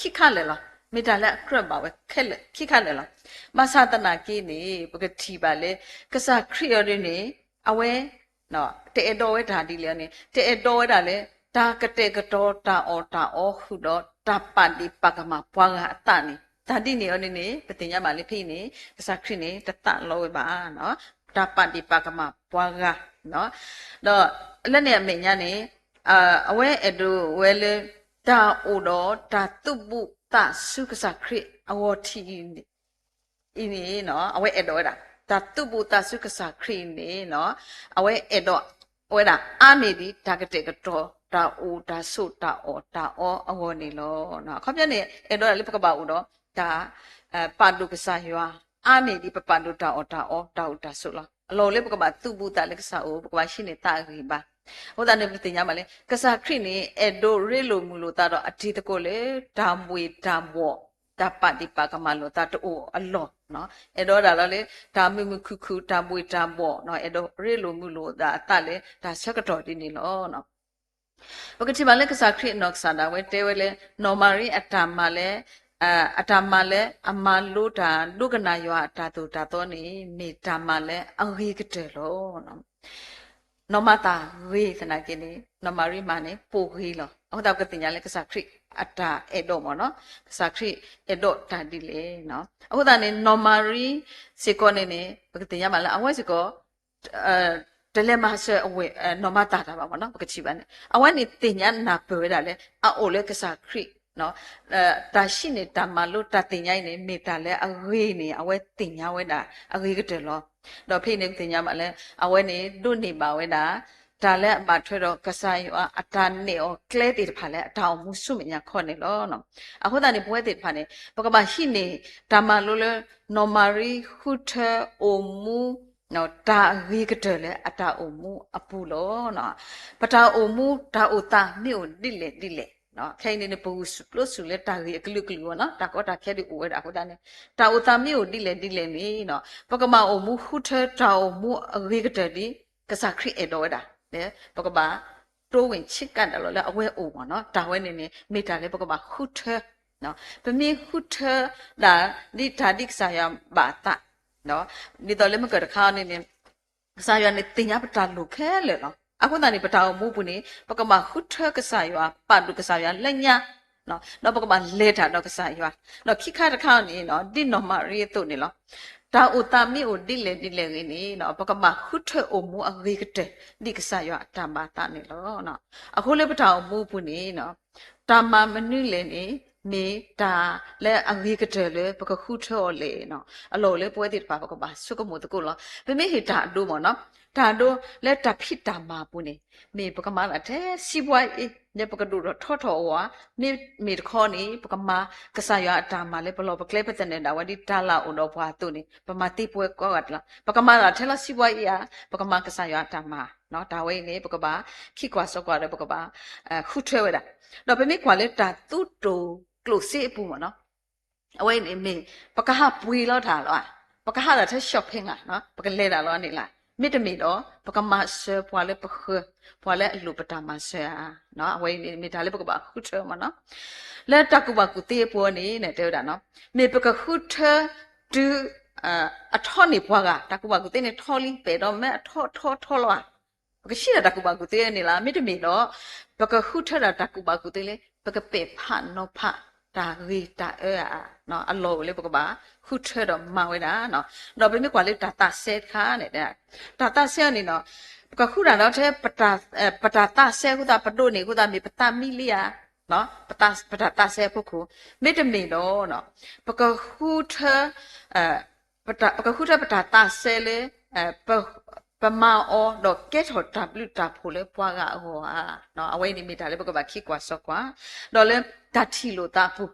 ခံခါလၢာ်လီၤ. မ့ၢ်တၢ်လၢအကြၢးဘၣ်ဝဲခဲလၢာ် ခံခါလၢာ်လီၤ. ဘၣ်ဆၣ်သနာ်က့န့ၣ် ပကထံၣ်ဘၣ်လၢ ကစၢ်ခရံာ်အီၤဒ်န့ၣ် အဝဲ တအဲၣ်ဒိးဝဲတၢ်ဒ်လဲၣ်န့ၣ် တအဲၣ်ဒိးဝဲဒၣ်လၢ တၢ်ကတဲာ်ကတီၤတၢ်အီၣ်တၢ်အီ ဃုာ်ဒီးတၢ်ပာ်ဒ့ၣ်ပာ်ကမၣ်ပှၤဂၤအသးန့ၣ် တၢ်ဒ်န့ၣ်အီၤဒ်န့ၣ် ပသ့ၣ်ညါဘၣ်လၢဖဲအံၤန့ၣ် ကစၢ်ခရံာ်န့ၣ် တသးလီဝဲဘၣ် တၢ်ပာ်ဒ့ၣ်ပာ်ကမၣ်ပှၤဂၤ ဒီးလၢန့ၣ်အမဲာ်ညါန့ၣ် အဝဲအဲၣ်ဒိးဝဲလၢ တၢ်အိၣ်ဒီးတၢ်သူၣ်ဘူၣ်သးစူၤကစၢ်ခရံာ်အဂီၢ်ထံးအံၤန့ၣ် အဝဲအဲၣ်ဒိးဝဲဒၣ် တၢ်သူၣ်ဘူၣ်သးစူၤကစၢ်ခရံာ်အံၤန့ၣ် အဝဲအဲၣ်ဒိးဝဲဒၣ်အါန့ၢ်ဒံး တၢ်ကတဲာ်ကတီၤ တၢ်အိၣ်တၢ်ဆိးတၢ်အီၣ်တၢ်အီအဂီၢ်န့ၣ်လီၤ. အခီပညီန့ၣ် အဲၣ်ဒိးဒၣ်လၢပကဘၣ်အိၣ်ဒီး တၢ် ပာ်ဒိၣ်ကစၢ်ယွၤ အါန့ၢ်ဒံး ပပာ်ဒိၣ်တၢ်အီၣ်တၢ်အီတၢ်အိၣ်တၢ်ဆိးလီၤ. အလီၢ်အိၣ်လၢပကဘၣ်သူၣ်ဘူၣ်သးလၢကစၢ်အအိၣ် ပကဘၣ်ဟံးန့ၢ်သးအဂံၢ်ဘါ. အဃိသတးန့ၣ် ပသ့ၣ်ညါဘၣ်လၢ ကစၢ်ခရံာ်န့ၣ် အဲၣ်ဒိးရ့လိာ်မုာ်လိာ်သးဒီးအတံၤသကိးလၢ တၢ်ဘှ့ၣ်တၢ်ဘှီၣ် တၢ်ပာ်ဒ့ၣ်ပာ်ကမၣ်လိာ်သးတအိၣ်အလီၢ် အဲၣ်ဒိးဒၣ်လီၤလၢ တၢ်မုာ်မုာ်ခုၣ်ခုၣ် တၢ်ဘှ့ၣ်တၢ်ဘှီၣ် အဲၣ်ဒိးရ့လိာ်မုာ်လိာ်သးအသးလၢ တၢ်ဆၢကတီၢ်ဒ်န့ၣ်လီၤ. ပကထံၣ်ဘၣ်လၢကစၢ်ခရံာ်အနီၢ်ကစၢ်ဒၣ်ဝဲတဲဝဲလၢ နီၢ်မၤရံအတၢ်မၤလၢ အတၢ်မၤလၢအမၤလိတၢ်ဒိကနၣ်ယွၤအတၢ်သိၣ်တၢ်သီန့ၣ် မ့ၢ်တၢ်မၤလၢအဂ့ၤကတၢၢ်လီၤ. နီၢ်မၤသၤဂ့ၤသနာ်က့န့ၣ် နီၢ်မၤရံမၤန့ၣ် ပိာ်ဂ့ၤလီၤ. အဃိသတးပကသ့ၣ်ညါလၢကစၢ်ခရံာ်အတၢ်အဲၣ်ဒိးမ့ၢ်နီၤ, ကစၢ်ခရံာ်အဲၣ်ဒိးတၢ်ဒ်လဲၣ်. အဃိသတးန့ၣ် နီၢ်မၤရံစ့ၢ်ကီးန့ၣ်န့ၣ် ပကသ့ၣ်ညါဘၣ်လၢအဝဲစ့ၢ်ကီး တလဲၤမၤစၢၤအဝဲၢ် နီၢ်မၤသၤတၢ်ဘၣ်မ့ၢ်နီၤ, ပကထံၣ်ဘၣ်န့ၣ် အဝဲန့ၣ်သ့ၣ်ညါနၢ်ပၢၢ်ဝဲဒၣ်လၢ အအိၣ်လၢကစၢ်ခရံာ် တၢ်ဟံးန့ၢ်တၢ်မၤလိတၢ်သ့ၣ်ညါအံၤန့ၣ် မ့ၢ်တၢ်လၢအဂ့ၤန့ၣ် အဝဲသ့ၣ်ညါဝဲဒၣ်အဂ့ၤကတၢၢ်လီၤ. ဒီးဖဲအံၤန့ၣ် ပသ့ၣ်ညါဘၣ်လၢ အဝဲန့ၣ်ဒိးန့ၢ်ဘၣ်ဝဲဒၣ် တၢ်လၢအဘၣ်ထွဲဒီးကစၢ်ယွၤအတၢ်နဲၣ်အီၤကျဲသ့ၣ်တဖၣ်လၢအတၢ်အိၣ်မူဆူမဲာ်ညါခီန့ၣ်လီၤ. အဃိသတးန့ၣ် ပဝဲသ့ၣ်တဖၣ်န့ၣ် ပကဘၣ်ဟံးန့ၢ်တၢ်မၤလိလၢ နီၢ်မၤရံဃုထၢအိၣ်မူ တၢ်အဂ့ၤကတၢၢ်လၢအတၢ်အိၣ်မူအပူၤလီၤ. ပတၢ်အိၣ်မူတၢ်အိၣ်သးမ့ၢ်အိၣ်ဒ်လဲၣ်ဒ်လဲၣ်, ခဲအံၤန့ၣ်န့ၣ် ပဂုာ်စူၣ်ကျိၤစူၣ်လၢတၢ်ဂ့ၢ်အကလုာ်ကလုာ်အဂီၢ်နီၤ, တၢ်ကီတၢ်ခဲဒုးအိၣ်ဝဲဒၣ်အဃိသတးန့ၣ်, တၢ်အိၣ်သးမ့ၢ်အိၣ်ဒ်လဲၣ်ဒ်လဲၣ်န့ၣ်, ပကဘၣ်အိၣ်မူဃုထၢတၢ်အိၣ်မူအဂ့ၤကတၢၢ်ဒ် ကစၢ်ခရံာ်အဲၣ်ဒိးဝဲဒၣ်, ပကဘၣ် တိဝ့ၢ်ဆ့ကၤဒၣ်လီၤလၢအဝဲအိၣ်မ့ၢ်နီၤ, တၢ်ဝဲန့ၣ်န့ၣ် မ့ၢ်တၢ်လၢပကဘၣ်ဃုထၢ, ပမ့ၢ်ဃုထၢဒၣ်ဒ်တၢ်ဒ်ကစၢ်ယွၤဘၣ်အသး, ဒ်သိးလၢမုၢ်ကၢၢ်တခါအံၤန့ၣ်န့ၣ် ကစၢ်ယွၤန့ၣ်သ့ၣ်ညါပတၢ်လိၣ်ခဲလၢာ်လီၤ. အဃိသတးန့ၣ် ပတၢ်အိၣ်မူပူၤန့ၣ် ပကဘၣ်ဃုထၢကစၢ်ယွၤ, ပာ်ဒိၣ်ကစၢ်ယွၤလၢညါ, ဒီးပကဘၣ်လဲၤတၢ်ဒီးကစၢ်ယွၤ, ဒီးခံခါတခါန့ၣ် ဒ်နီၢ်မၤရံအသိးန့ၣ်လီၤ. တၢ်အိၣ်သးမ့ၢ်အိၣ်ဒ်လဲၣ်ဒ်လဲၣ်ဂ့ၤန့ၣ် ပကဘၣ်ဃုထၢအိၣ်မူအဂ့ၤကတၢၢ် ဒ်ကစၢ်ယွၤအတၢ်ဘၣ်သးန့ၣ်လီၤ. အဃိလၢပတၢ်အိၣ်မူပူၤန့ၣ် တၢ်မၤမနုၤလဲၣ်န့ၣ် မ့ၢ်တၢ်လၢအဂ့ၤကတၢၢ်လၢပကဃုထၢအီၤလဲၣ်. အလီၢ်အိၣ်လၢပဝဲသ့ၣ်တဖၣ် ပကဘၣ်ဆိကမိၣ်သကိးလီၤ. ပမ့ၢ်ဟ့ၣ်တၢ်အဒိမ့ၢ်နီၤ, တၢ်အဒိလၢတၢ်ဖံးတၢ်မၤအပူၤန့ၣ် မ့ၢ်ပကမၤလၢထဲစံးဘှါအ့ၣ်, မ့ၢ်ပကဒိၣ်ထီၣ်ထီထီၣ်အဂီၢ်ဧါ, မ့မ့ၢ်တခီန့ၣ် ပကမၤကစၢ်ယွၤအတၢ်မၤလၢပလီၢ်ပကျဲ ပသနၢၣ်ဒၣ်ဝဲဒ်တၢ်လၢအိၣ်ဒီးပှၤအသိးန့ၣ် ပမၤသ့ပဝဲကိးဂၤဒဲးလီၤ. ပကမၤလၢထဲလီၤစံးဘှါအ့ၣ်ဧါ, ပကမၤကစၢ်ယွၤအတၢ်မၤ, တၢ်ဝဲအံၤန့ၣ်ပကဘၣ်ခံကွၢ်စီကွၢ်ဒီး ပကဘၣ်ဃုထၢဝဲဒၣ်. ဒီးပမ့ၢ်ကွၢ်လၢတၢ်သူတိၢ်ကျိၣ်စ့အပူၤမ့ၢ်နီၤ, အဝဲအံၤန့ၣ်မ့ၢ် ပကဟးပှ့ၤလီၤတၢ်လီၤဧါ, ပကဟးဒီးထဲ shopping ဧါ, ပကလဲၤတၢ်လီၤန့ၣ်လီၤ. မ့တမ့ၢ်ဒီး ပကမၤစၢၤပှၤလၢပဃၢၤ, ပှၤလၢအလိၣ်ပတၢ်မၤစၢၤဧါ. အဝဲအံၤန့ၣ်မ့ၢ်တၢ်လၢပကဘၣ်ဃုထၢမ့ၢ်နီၤ. လၢတၢ်ကူၣ်ဘၣ်ကူၣ်သ့အပူၤန့ၣ် တဲဝဲဒၣ်နီၤ, မ့ၢ်ပကဃုထၢတုၤ အထီန့ၢ်ပှၤဂၤ, တၢ်ကူၣ်ဘၣ်ကူၣ်သ့န့ၣ်ထီလံ ပအဲၣ်ဒိးမၢအထီထီထီလီၤဧါ. ပကဆံးဒၣ်တၢ်ကူၣ်ဘၣ်ကူၣ်သ့န့ၣ်လီၤ. မ့တမ့ၢ်ဒီး ပကဃုထၢဒၣ်တၢ်ကူၣ်ဘၣ်ကူၣ်သ့လၢ ပကပဲာ်ဖးနီၤဖးတၢ်ဂ့ၤတၢ်အၢဧါ. အလီၢ်အိၣ်လၢပကဘၣ်ဃုထၢဒီးမၤဝဲဒၣ်. ဒီးပမ့ၢ်ကွၢ်လၢတၢ်သးစဲတခါန့ၣ်, တၢ်သးစဲန့ၣ်နီၤ, ပကဃုတၢ်ဒီးထဲ ပတၢ်သးစဲအဃိသတး ပဒိးန့ၢ်အဃိသတး မ့ၢ်ပသးမံလံဧါ, ပတၢ်သးစဲအဖီခိၣ်, မ့တမ့ၢ်ဒီး ပကဃုထၢ ပကဃုထၢပတၢ်သးစဲလၢ ပမၤအီၤဒီးကဲထီၣ်တၢ်ဘျုးတၢ်ဖှိၣ်လၢပှၤဂၤအဂီၢ်ဧါ. အဝဲအံၤန့ၣ်မ့ၢ်တၢ်လၢပကဘၣ်ခံကွၢ်စီကွၢ်, ဒီးလၢတၢ်ထံၣ်လိာ်သးအပူ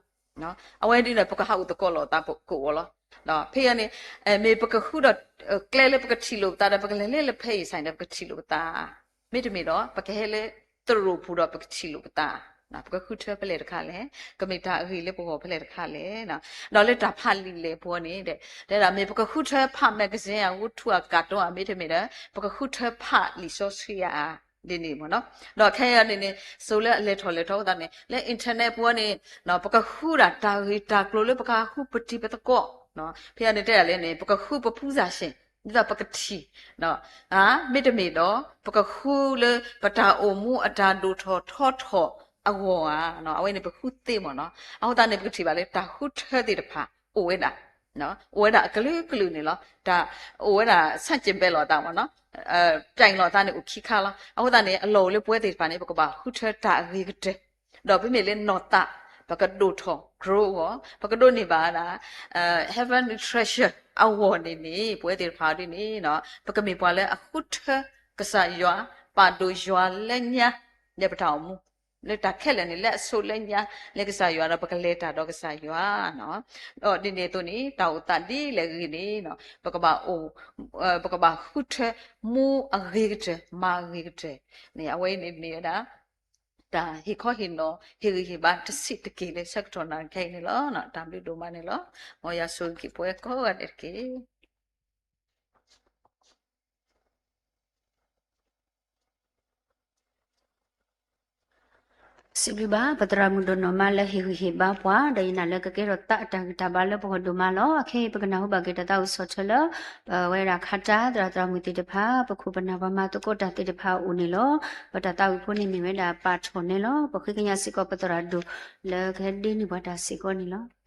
ၤ, အဝဲဒ်န့ၣ် ပကဟးအိၣ်သကိးလိာ်သးကိးဂၤလီၤ. ဒီးဖဲအံၤန့ၣ် မ့ၢ်ပကဃုဒီး ကျဲလၢပကထံၣ်လိာ်ပသးဒီး ပကလဲၤလၢလၢဖဲအံၤစ့ၢ်န့ၣ် ပကထံၣ်လိာ်ပသး, မ့တမ့ၢ်ဒီး ပကဟဲလၢသရိာ်ပူၤဒီးပကထံၣ်လိာ်ပသး, ပကဃုထၢဖဲလဲၣ်တခါလဲၣ်, ကမ့ၢ်တၢ်အဂ့ၤလၢပဂီၢ်ဖဲလဲၣ်တခါလဲၣ်. ဒီးလၢတၢ်ဖးလံာ်လဲၢ်အပူၤန့ၣ် တဲဒၣ်မ့ၢ်ပကဃုထၢဖး magazine ဧါ, ဂုထူၣ်ဧါ, ကၣ်တိဧါ, မ့တမ့ၢ်ဒီး ပကဃုထၢဖးလံာ်စီဆှံဧါ, ဒ်န့ၣ်မ့ၢ်နီၤ. ဒီးခဲအံၤန့ၣ်န့ၣ် စိၤလၢအလဲၤထီၣ်လဲၤထီအဃိသတးန့ၣ် လၢ internet အပူၤန့ၣ် ပကဃုဒၣ်တၢ်ဂ့ၢ်တၢ်ကျိၤလၢပကဃုပတံၤပသကိး, ဖဲအံၤန့ၣ်တဲဒၣ်လဲၣ်န့ၣ် ပကဃုပဖူစၢ်ၡ့ၣ် ဒ်သိးပကထံၣ် မ့တမ့ၢ်ဒီး ပကဃုလၢပတၢ်အိၣ်မူအတၢ်ဒိၣ်ထီၣ်ထီထီၣ်အဂီၢ်ဧါ. အဝဲန့ၣ်ပဃုသ့မ့ၢ်နီၤ. အဃိသတးန့ၣ် ပကထံၣ်ဘၣ်လၢတၢ်ဃုထၢသ့ၣ်တဖၣ်အိၣ်ဝဲဒၣ်, အိၣ်ဝဲဒၣ်အကလုာ်ကလုာ်န့ၣ်လီၤ. တၢ်အိၣ်ဝဲဒၣ် ဆန့်ကျင်ဘက် လိာ်အသးမ့ၢ်နီၤ, ပြိုင်လိာ်အသးန့ၣ်အိၣ်ခံခါလီၤ. အဃိသတးန့ၣ် အလီၢ်အိၣ်လၢပဝဲသ့ၣ်တဖၣ်န့ၣ် ပကဘၣ်ဃုထၢတၢ်အဂ့ၤကတၢၢ်, ဒီးပမ့ၢ်လၢနီၢ်သး ပကဒိၣ်ထီၣ် grow အဂီၢ် ပကဒိးန့ၢ်ဘၣ်ဒၣ် heavenly treasure အဂီၢ်န့ၣ်န့ၣ် ပဝဲသ့ၣ်တဖၣ်ဒ်န့ၣ် ပကမ့ၢ်ပှၤလၢအဃုထၢကစၢ်ယွၤ, ပာ်ဒိၣ်ယွၤလၢညါ လၢပတၢ်အိၣ်မူ လၢတၢ်ခဲလၢာ်န့ၣ် လၢအဆိလၢညါလၢကစၢ်ယွၤဒီး ပကလဲၤတၢ်ဒီးကစၢ်ယွၤ. ဒီးဒ်န့ၣ်အသိးန့ၣ် တၢ်အိၣ်သးဒ်လဲၣ်ဂ့ၤန့ၣ် ပကဘၣ်အိၣ် ပကဘၣ်ဃုထၢ မူအဂ့ၤကတၢၢ် မၤအဂ့ၤကတၢၢ်န့ၣ် အဝဲအံၤန့ၣ်မ့ၢ်ဝဲဒၣ် တၢ်ဟ့ၣ်ခီဟ့ၣ်နီၤ ဟ့ၣ်ဂံၢ်ဟ့ၣ်ဘါတဆံးတက့ၢ်လၢဆၢကတီၢ်နၣ်ရံၣ်ခဲအံၤန့ၣ်လီၤ. တၢ်ဘျုးဒိၣ်မးန့ၣ်လီၤ. မ်ယွၤဆိၣ်ဂ့ၤက့ၤပဝဲကိးဂၤဒဲးတက့ၢ်. စံးဘျုးဘၣ် ပသရၣ်မုၣ်ဒိၣ်နီၢ်မါလၢဟ့ၣ်ဂံၢ်ဟ့ၣ်ဘါပှၤ ဒီးယနာ်လၢကကဲထီၣ်သးအတၢ်ဂံၢ်တၢ်ဘါလၢပဂီၢ်ဒိၣ်မးလီၤ. အခဲအံၤ ပကနၢ်ဟူဘၣ်က့ၤတၢ်သးဝံၣ်ဆီၣ်ထွဲလၢ ပဝဲဒၣ်ခါတၢ်သရၣ်သရၣ်မုၣ်သ့ၣ်တဖၣ် ပခိၣ်ပနၢ်ပှၤမၤသကိးတၢ်သ့ၣ်တဖၣ်အအိၣ်န့ၣ်လီၤ. ပတၢ်သးဝံၣ်ဖိန့ၣ်မ့ၢ်ဝဲဒၣ်ပာ်ထီၣ်န့ၣ်လီၤ. ပဃ့ကညးစ့ၢ်ကီးပသရၣ်ဒိၣ်လၢကဟဲဒ့န့ၢ်ပှၤတၢ်စ့ၢ်ကီးန့ၣ်လီၤ.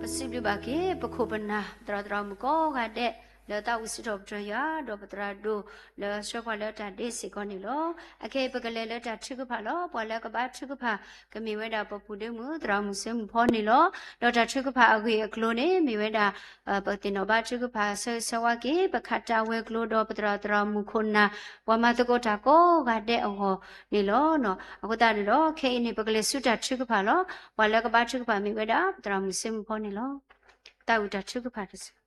ပစံးဘျုးဘၣ်က့ၤ ပခိၣ်ပနၢ် သရၣ်သရၣ်မုၣ်ကိးဂၤဒဲး လၢသးဝံၣ်စံးထီၣ်ပတြၢၤယွၤ ဒီးပသရၣ်ဒိၣ် လၢဆှၢပှၤလၢတၢ်ဒ့စ့ၢ်ကီးန့ၣ်လီၤ. အခဲအံၤ ပကလဲၤလၢတၢ်ထုကဖၣ်လီၤ. ပှၤလၢကဘါထုကဖၣ် ကမ့ၢ်ဝဲဒၣ်ပပူၤဒ့မုၣ် သရၣ်မုၣ်စ့မုၣ်ဖီန့ၣ်လီၤ. ဒီးတၢ်ထုကဖၣ်အဂ့ၢ်အကျိၤန့ၣ် မ့ၢ်ဝဲဒၣ် ပကသ့ၣ်နီၣ်ဘါထုကဖၣ်ဆၢဂ့ၤဆၢဝါက့ၤ ပခးတၢ်ဝဲၤကျိၤဒီးပသရၣ်သရၣ်မုၣ်ခိၣ်နၢ် ပှၤမၤသကိးတၢ်ကိးဂၤဒဲးအဂီၢ်န့ၣ်လီၤ. အဃိသတးန့ၣ်ဒီး ခဲအံၤန့ၣ် ပကလဲၤဆူတၢ်ထုကဖၣ်လီၤ. ပှၤလၢကဘါထုကဖၣ်မ့ၢ်ဝဲဒၣ် ပသရၣ်မုၣ်စ့မုၣ်ဖီန့ၣ်လီၤ. တၢ်ဝံၣ်တၢ်ထုကဖၣ်တစၢၤ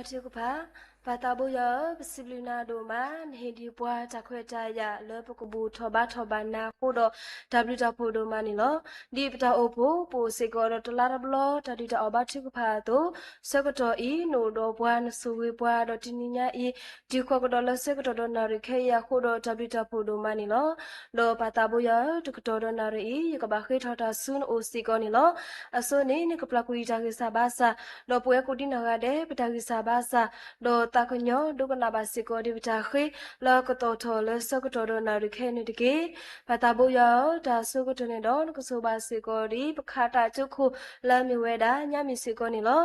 ထုကဖၣ်, ပၢ်သးဘိယွၤဧၢ, ပစံးဘျုးနၤဒိၣ်မး, နဟ့ၣ်ဒံးပှၤတၢ်ခွဲးတၢ်ယာ်လၢပကဘူၣ်ထီၣ်ဘါထီၣ်ဘၣ်နၤအဃိဒီး တၢ်ဘျုးတၢ်ဖှိၣ်ဒိၣ်မးန့ၣ်လီၤ. ဒ်ပတၢ်အိၣ်ဖှိၣ် ပအိၣ်စ့ၢ်ကီးဒီးတလါတဘျီ တၢ်ဒုးတၢ်အီၣ်ဘါထုကဖၣ်အသိး, ဆၢကတီၢ်အံၤ နအိၣ်ဒီးပှၤ နဆိၣ်ဂ့ၤပှၤ ဒီးတနံၤညါအံၤ တုၤဃီၤကဒီးလၢဆၢကတီၢ်ဒီးနၣ်ရံၣ်ခဲအံၤအဃိဒီး တၢ်ဘျုးတၢ်ဖှိၣ်ဒိၣ်မးန့ၣ်လီၤ. ဒီးပၢ်သးဘိယွၤဧၢ, တကတီၢ်ဒီးနၣ်ရံၣ်အံၤ ယကဘၣ်ဃ့ထီၣ်တၢ်ဆူနအိၣ်စ့ၢ်ကီးန့ၣ်လီၤ. အဆိန့ၣ် နကပျၢ်ကွံာ်ယတၢ်ဂံၢ်စၢ်ဘါစၢ်, ဒီးပဝဲကိးဒံနီၢ်ဂၤဒဲး ပတၢ်ဂံၢ်စၢ်ဘါစၢ်, ဒီးသးကညီၤဒိကနၣ်ဘၣ်စ့ၢ်ကီးဒံးပတၢ်ဃ့ လၢကတီၢ်ထီၣ်လၢဆၢကတီၢ်ဒီးနၣ်ရံၣ်ခဲအံၤန့ၣ်တက့ၢ်. ပၢ်သးဘိယွၤဧၢ, တၢ်အဆိကတၢၢ်န့ၣ်ဒီး နကဆိၣ်ဘၣ်စ့ၢ်ကီးဒံး ပခးတၢ်ကၠိခိၣ်လၢအမ့ၢ်ဝဲဒၣ် ညါမံၤစ့ၢ်ကီးန့ၣ်လီၤ.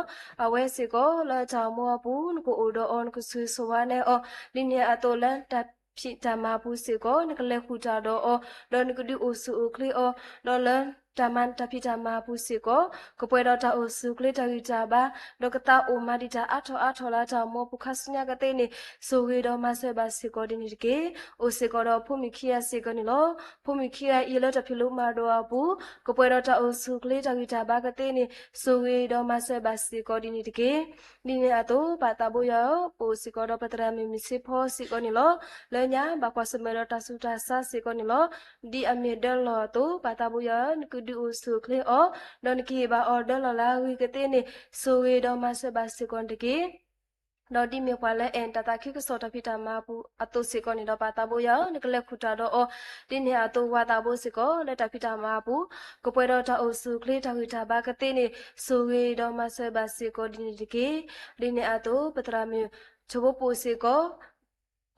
အဝဲစ့ၢ်ကီးလၢတၢ်အိၣ်မူအပူၤ နကအိၣ်ဒီးအီၤ နကဆိၣ်ဂ့ၤဆိၣ်ဝါနဲအီၤ, ဒ်န့ၣ်အသိးလၢတၢ်ဖံးတၢ်မၤအပူၤစ့ၢ်ကီး နကလဲၤဃုာ်တၢ်ဒီးအီၤ, ဒီးနကဒုးအိၣ်ဆူၣ်အိၣ်ချ့အီၤ, ဒီးလၢတၢ်မၤတၢ်ဖံးတၢ်မၤအပူၤစ့ၢ်ကီး ကပှဲၤဒီးတၢ်အိၣ်ဆူၣ်အိၣ်ချ့တၢ်ဂံၢ်တၢ်ဘါ, ဒီးကသးအိၣ်မၤဒံးတၢ်အါထီၣ်အါထီၣ်လၢတၢ်အိၣ်မူအပူၤခါဆူညါကသ့န့ၣ် ဆိၣ်ဂ့ၤဒီးမၤစၢၤဘၣ်စ့ၢ်ကီးဒ်န့ၣ်တက့ၢ်. အိၣ်စ့ၢ်ကီးဒီးဖိမုၣ်ခံဂၤစ့ၢ်ကီးန့ၣ်လီၤ. ဖိမုၣ်ခံဂၤအံၤလၢတၢ်ဖံးလိမၤဒိးအပူၤ ကပှဲၤဒီးတၢ်အိၣ်ဆူၣ်အိၣ်ချ့တၢ်ဂံၢ်တၢ်ဘါကသ့န့ၣ် ဆိၣ်ဂ့ၤဒီးမၤစၢၤဘၣ်စ့ၢ်ကီးဒ်န့ၣ်တက့ၢ်. ဒ်န့ၣ်အသိး ပၢ်သးဘိယွၤဧၢ, ပအိၣ်စ့ၢ်ကီးဒီးပသရၣ်မုၣ်မုၢ်ဆ့ဖီစ့ၢ်ကီးန့ၣ်လီၤ. လၢညါဘၣ်ကွၢ်ဆၢၣ်မဲာ်ဒီးတၢ်ဆူးတၢ်ဆါစ့ၢ်ကီးန့ၣ်လီၤ. ဒ်အမ့ၢ်ဒၢလီၢ်အသိး ပၢ်သးဘိယွၤဧၢ, နကဒုးအိၣ်ဆူၣ်အိၣ်ချ့အီၤ, ဒီးနကဟ့ၣ်ဘၣ်အီၤဒၢလီၢ်လၢအဂ့ၤကသ့န့ၣ် ဆိၣ်ဂ့ၤဒီးမၤစၢၤဘၣ်စ့ၢ်ကီးန့ၣ်တက့ၢ်. ဒီးဒ်မ့ၢ်ပှၤလၢအဲၣ်တၢ်သးခုကစီၣ်တၢ်ဖံးတၢ်မၤအပူၤအသိးစ့ၢ်ကီးန့ၣ်ဒီး ပၢ်သးဘိယွၤဧၢ, နကလဲၤဃုာ်တၢ်ဒီးအီၤ, ဒ်န့ၣ်အသိးဝၤသးဘိစ့ၢ်ကီး လၢတၢ်ဖံးတၢ်မၤအပူၤ ကပှဲၤဒီးတၢ်အိၣ်ဆူၣ်အိၣ်ချ့တၢ်ဂံၢ်တၢ်ဘါကသ့န့ၣ် ဆိၣ်ဂ့ၤဒီးမၤစၢၤဘၣ်စ့ၢ်ကီးဒ်န့ၣ်တက့ၢ်. ဒ်န့ၣ်အသိး ပသရၣ်မုၣ် ဆိဖိပိာ်စ့ၢ်ကီး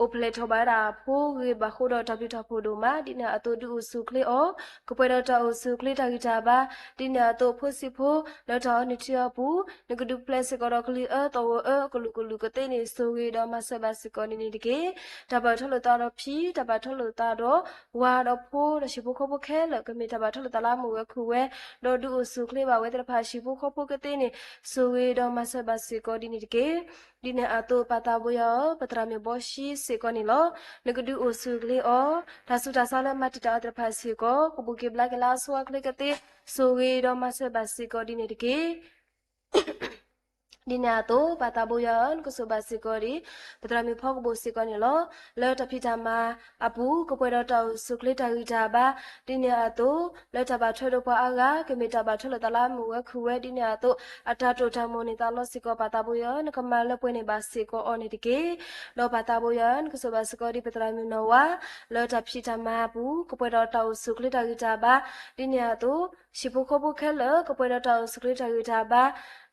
အိၣ်ဖျဲၣ်ထီၣ်ဘၣ်ဝဲဒၣ်အဖိဂ့ၤဘၣ်ဃိဒီးတၢ်ဘျုးတၢ်ဖှိၣ်ဒိၣ်မး, ဒ်န့ၣ်အသိးဒုးအိၣ်ဆူၣ်အိၣ်ချ့အီၤ, ကပှဲၤဒီးတၢ်အိၣ်ဆူၣ်အိၣ်ချ့တၢ်ဂံၢ်တၢ်ဘါ, ဒ်န့ၣ်အသိးဖိဆံးဖိ လၢတၢ်အီနုၢ်ထံအပူၤ နကဒုးပျဲစ့ၢ်ကီးဒီးကလုၢ်အၢသီၣ်ဝီၤအၢ အကလုာ်ကလုာ်ကသ့န့ၣ် ဆိၣ်ဂ့ၤဒီးမၤစၢၤဘၣ်စ့ၢ်ကီးဒ်န့ၣ်တက့ၢ်. တၢ်ဘၣ်ထွဲလိာ်သးဒီးဖံ, တၢ်ဘၣ်ထွဲလိာ်သးဒီးဝၤဒီးဖိဒီးဟံၣ်ဖိဃီဖိခဲလၢာ် ကမ့ၢ်တၢ်ဘၣ်ထွဲလိာ်သးလၢအမုာ်ဝဲခုၣ်ဝဲ, ဒီးဒုးအိၣ်ဆူၣ်အိၣ်ချ့ဘၣ်ဝဲသ့ၣ်တဖၣ်ဟံၣ်ဖိဃီဖိကသ့န့ၣ် ဆိၣ်ဂ့ၤဒီးမၤစၢၤဘၣ်စ့ၢ်ကီးဒ်န့ၣ်တက့ၢ်. ဒ်န့ၣ်အသိးပၢ်သးဘိယွၤဧၢ, ပသရၣ်မုၣ်ဘီၡံစ့ၢ်ကီးန့ၣ်လီၤ. နကဒုးအိၣ်ဆူၣ်အိၣ်ချ့အီၤ, တၢ်ဆူးတၢ်ဆါလၢမၤတံာ်တာ်အီၤသ့ၣ်တဖၣ်စ့ၢ်ကီး ကဘူးက့ၤဘျါက့ၤလၢအဆိအချ့ကသ့ ဆိၣ်ဂ့ၤဒီးမၤစၢၤဘၣ်စ့ၢ်ကီးဒ်န့ၣ်တက့ၢ်. ဒ်န့ၣ်အသိး ပၢ်သးဘိယွၤဧၢ, နကဆိၣ်ဘၣ်စ့ၢ်ကီးဒံး ပသရၣ်မုၣ်ဖီကဘိၣ်စ့ၢ်ကီးန့ၣ်လီၤ. လၢတၢ်ဖံးတၢ်မၤအပူၤ ကပှဲၤဒီးတၢ်အိၣ်ဆူၣ်အိၣ်ချ့တၢ်ဂံၢ်တၢ်ဘါ, ဒ်န့ၣ်အသိး လၢတၢ်ဘၣ်ထွဲဒီးပှၤအါဂၤ ကမ့ၢ်တၢ်ဘၣ်ထွဲလိာ်သးလၢအမုာ်ဝဲခုၣ်ဝဲ ဒ်န့ၣ်အသိး အတၢ်တိာ်တၢ်မိၣ်န့ၢ်သးလီစ့ၢ်ကီး ပၢ်သးဘိယွၤဧၢ, နကမၤလၢပှဲၤန့ၢ်ဘၣ်စ့ၢ်ကီးအီၤန့ၣ်တက့ၢ်. ဒီးပၢ်သးဘိယွၤဧၢ, နကဆိၣ်ဘၣ်စ့ၢ်ကီးဒံး ပသရၣ်မုၣ်နီၢ်ဝါ လၢတၢ်ဖံးတၢ်မၤအပူၤ ကပှဲၤဒီးတၢ်အိၣ်ဆူၣ်အိၣ်ချ့တၢ်ဂံၢ်တၢ်ဘါ, ဒ်န့ၣ်အသိး ဟံၣ်ဖိဃီဖိခဲလၢာ် ကပှဲၤဒီးတၢ်အိၣ်ဆူၣ်အိၣ်ချ့တၢ်ဂံၢ်တၢ်ဘါ,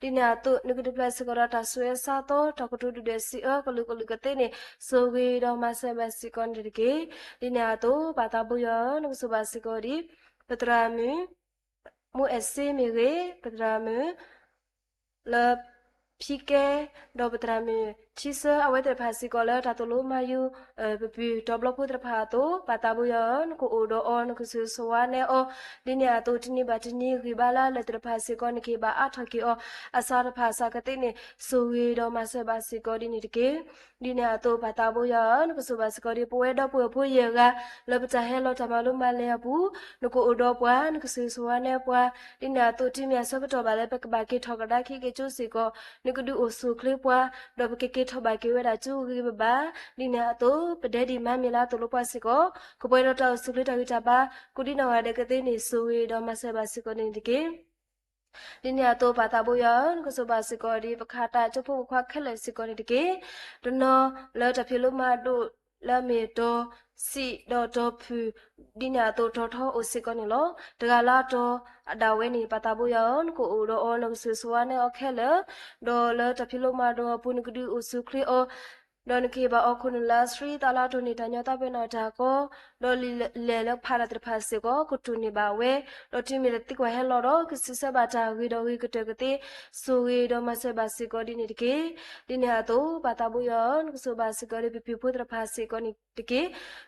ဒ်န့ၣ်အသိး နကဒုးပျဲစ့ၢ်ကီးဒီးတၢ်ဆူးအၢဆါသီ တၢ်ကတိၤဒုၣ်ဒွဲၣ်စံးအၢ ကလုာ်ကလုာ်ကသ့န့ၣ် ဆိၣ်ဂ့ၤဒီးမၤစၢၤဘၣ်စ့ၢ်ကီးန့ၣ်တက့ၢ်. ဒ်န့ၣ်အသိး ပၢ်သးဘိယွၤဧၢ, နကဆိၣ်ဘၣ်စ့ၢ်ကီးဒံး ပသရၣ်မုၣ် မူအဲၣ်စ့မ့ၢ်ဂ့ၤ, ပသရၣ်မုၣ် လၢဖံကဲ ဒီးပသရၣ်မုၣ်ထံဆၢ အဝဲသ့ၣ်တဖၣ်စ့ၢ်ကီးလၢတၢ်သိၣ်လိမၤယူၤ ပပုၢ်တီဘျီဖိသ့ၣ်တဖၣ်အသိး ပၢ်သးဘိယွၤဧၢ, နကအိၣ်ဒီးအီၤ နကဆိၣ်ဂ့ၤဆိၣ်ဝါနဲအီၤ, ဒ်န့ၣ်အသိးတနံၤဘၣ်တနံၤဂံၢ်ဘါလၢအလၢာ်သ့ၣ်တဖၣ်စ့ၢ်ကီး နကဟ့ၣ်ဘၣ်အါထီၣ်က့ၤအီၤ အစးတဖၣ်အစးကသ့န့ၣ် ဆိၣ်ဂ့ၤဒီးမၤစၢၤဘၣ်စ့ၢ်ကီးဒ်န့ၣ်တက့ၢ်. ဒ်န့ၣ်အသိးပၢ်သးဘိယွၤဧၢ, နကဆိၣ်ဘၣ်စ့ၢ်ကီးဒံး ပဝဲဒီပုၢ်ဝဲၢ်ဖိယဲၢ်ဂၤ လၢပတၢ်ဟဲလီၤတၢ်မၤလိမၤလဲအပူၤ နကအိၣ်ဒီးပှၤ နကဆိၣ်ဂ့ၤဆိၣ်ဝါနဲပှၤ, ဒ်န့ၣ်အသိးတုၤမ့ၢ်အဆၢကတီၢ်ဘၣ်လၢပကဘၣ်က့ၤထီၣ်ကဒါက့ၤကၠိစ့ၢ်ကီး နကဒုးအိၣ်ဆူၣ်အိၣ်ချ့ပှၤ, ဒီးပကက့ၤထီၣ်ဘၣ်က့ၤဝဲဒၣ်ကၠိဂ့ၤဂ့ၤဘၣ်ဘၣ်, ဒ်န့ၣ်အသိး ပဒဲဒံးမၤမ့ၢ်လၢအသိၣ်လိပှၤစ့ၢ်ကီး ကပှဲၤဒီးတၢ်အိၣ်ဆူၣ်အိၣ်ချ့တၢ်ဂံၢ်တၢ်ဘါ ကိးဒံနီၢ်ဂၤဒဲးကသ့န့ၣ် ဆိၣ်ဂ့ၤဒီးမၤစၢၤဘၣ်စ့ၢ်ကီးန့ၣ်တက့ၢ်. ဒ်န့ၣ်အသိးပၢ်သးဘိယွၤဧၢ, နကဆိၣ်ဘၣ်စ့ၢ်ကီးဒံး ပခးတၢ်ကၠိဖိမုၣ်ခွါခဲလၢာ်စ့ၢ်ကီးန့ၣ်တက့ၢ်. တနီၤလၢတၢ်ဖံးလိမၤဒိးလၢအမ့ၢ်တီၤစံးဒီးတီၤဖုၣ်, ဒ်န့ၣ်အသိးတီၤထီအိၣ်စ့ၢ်ကီးန့ၣ်လီၤ. တဂၤလၢအတီၤအဒၣ်ဝဲန့ၣ် ပၢ်သးဘိယွၤဧၢ, နကအိၣ်ဒီးအီၤ နကဆိၣ်ဂ့ၤဆိၣ်ဝါနဲအီၤခဲလၢာ်, ဒီးလၢတၢ်ဖံးလိမၤဒိးအပူၤ နကဒုးအိၣ်ဆူၣ်အိၣ်ချ့အီၤ ဒီးနကဟ့ၣ်ဘၣ်အီၤခိၣ်နူာ်လၢအဆှံ သးလၢအတိၢ်န့ၢ်တၢ်ညီ သးပ့ၤနီၣ်တၢ်ကီ, ဒီးလံာ်လဲၢ်လၢဖးတၢ်သ့ၣ်တဖၣ်စ့ၢ်ကီး ကတိၢ်န့ၢ်ဘၣ်ဝဲ, ဒီးတုၤမ့ၢ်တၢ်သံကွၢ်ဟဲလီၤဒီး ကစံးဆၢဘၣ်တၢ်ဂ့ၤဒီးဂ့ၤကတၢၢ်ကသ့, ဆိၣ်ဂ့ၤဒီးမၤစၢၤဘၣ်စ့ၢ်ကီးဒ်န့ၣ်တက့ၢ်. ဒ်န့ၣ်အသိး ပၢ်သးဘိယွၤဧၢ, နကဆိၣ်ဘၣ်စ့ၢ်ကီးဒံး ပပုၢ်ဖိသ့ၣ်တဖၣ်စ့ၢ်ကီးန့ၣ်တက့ၢ်.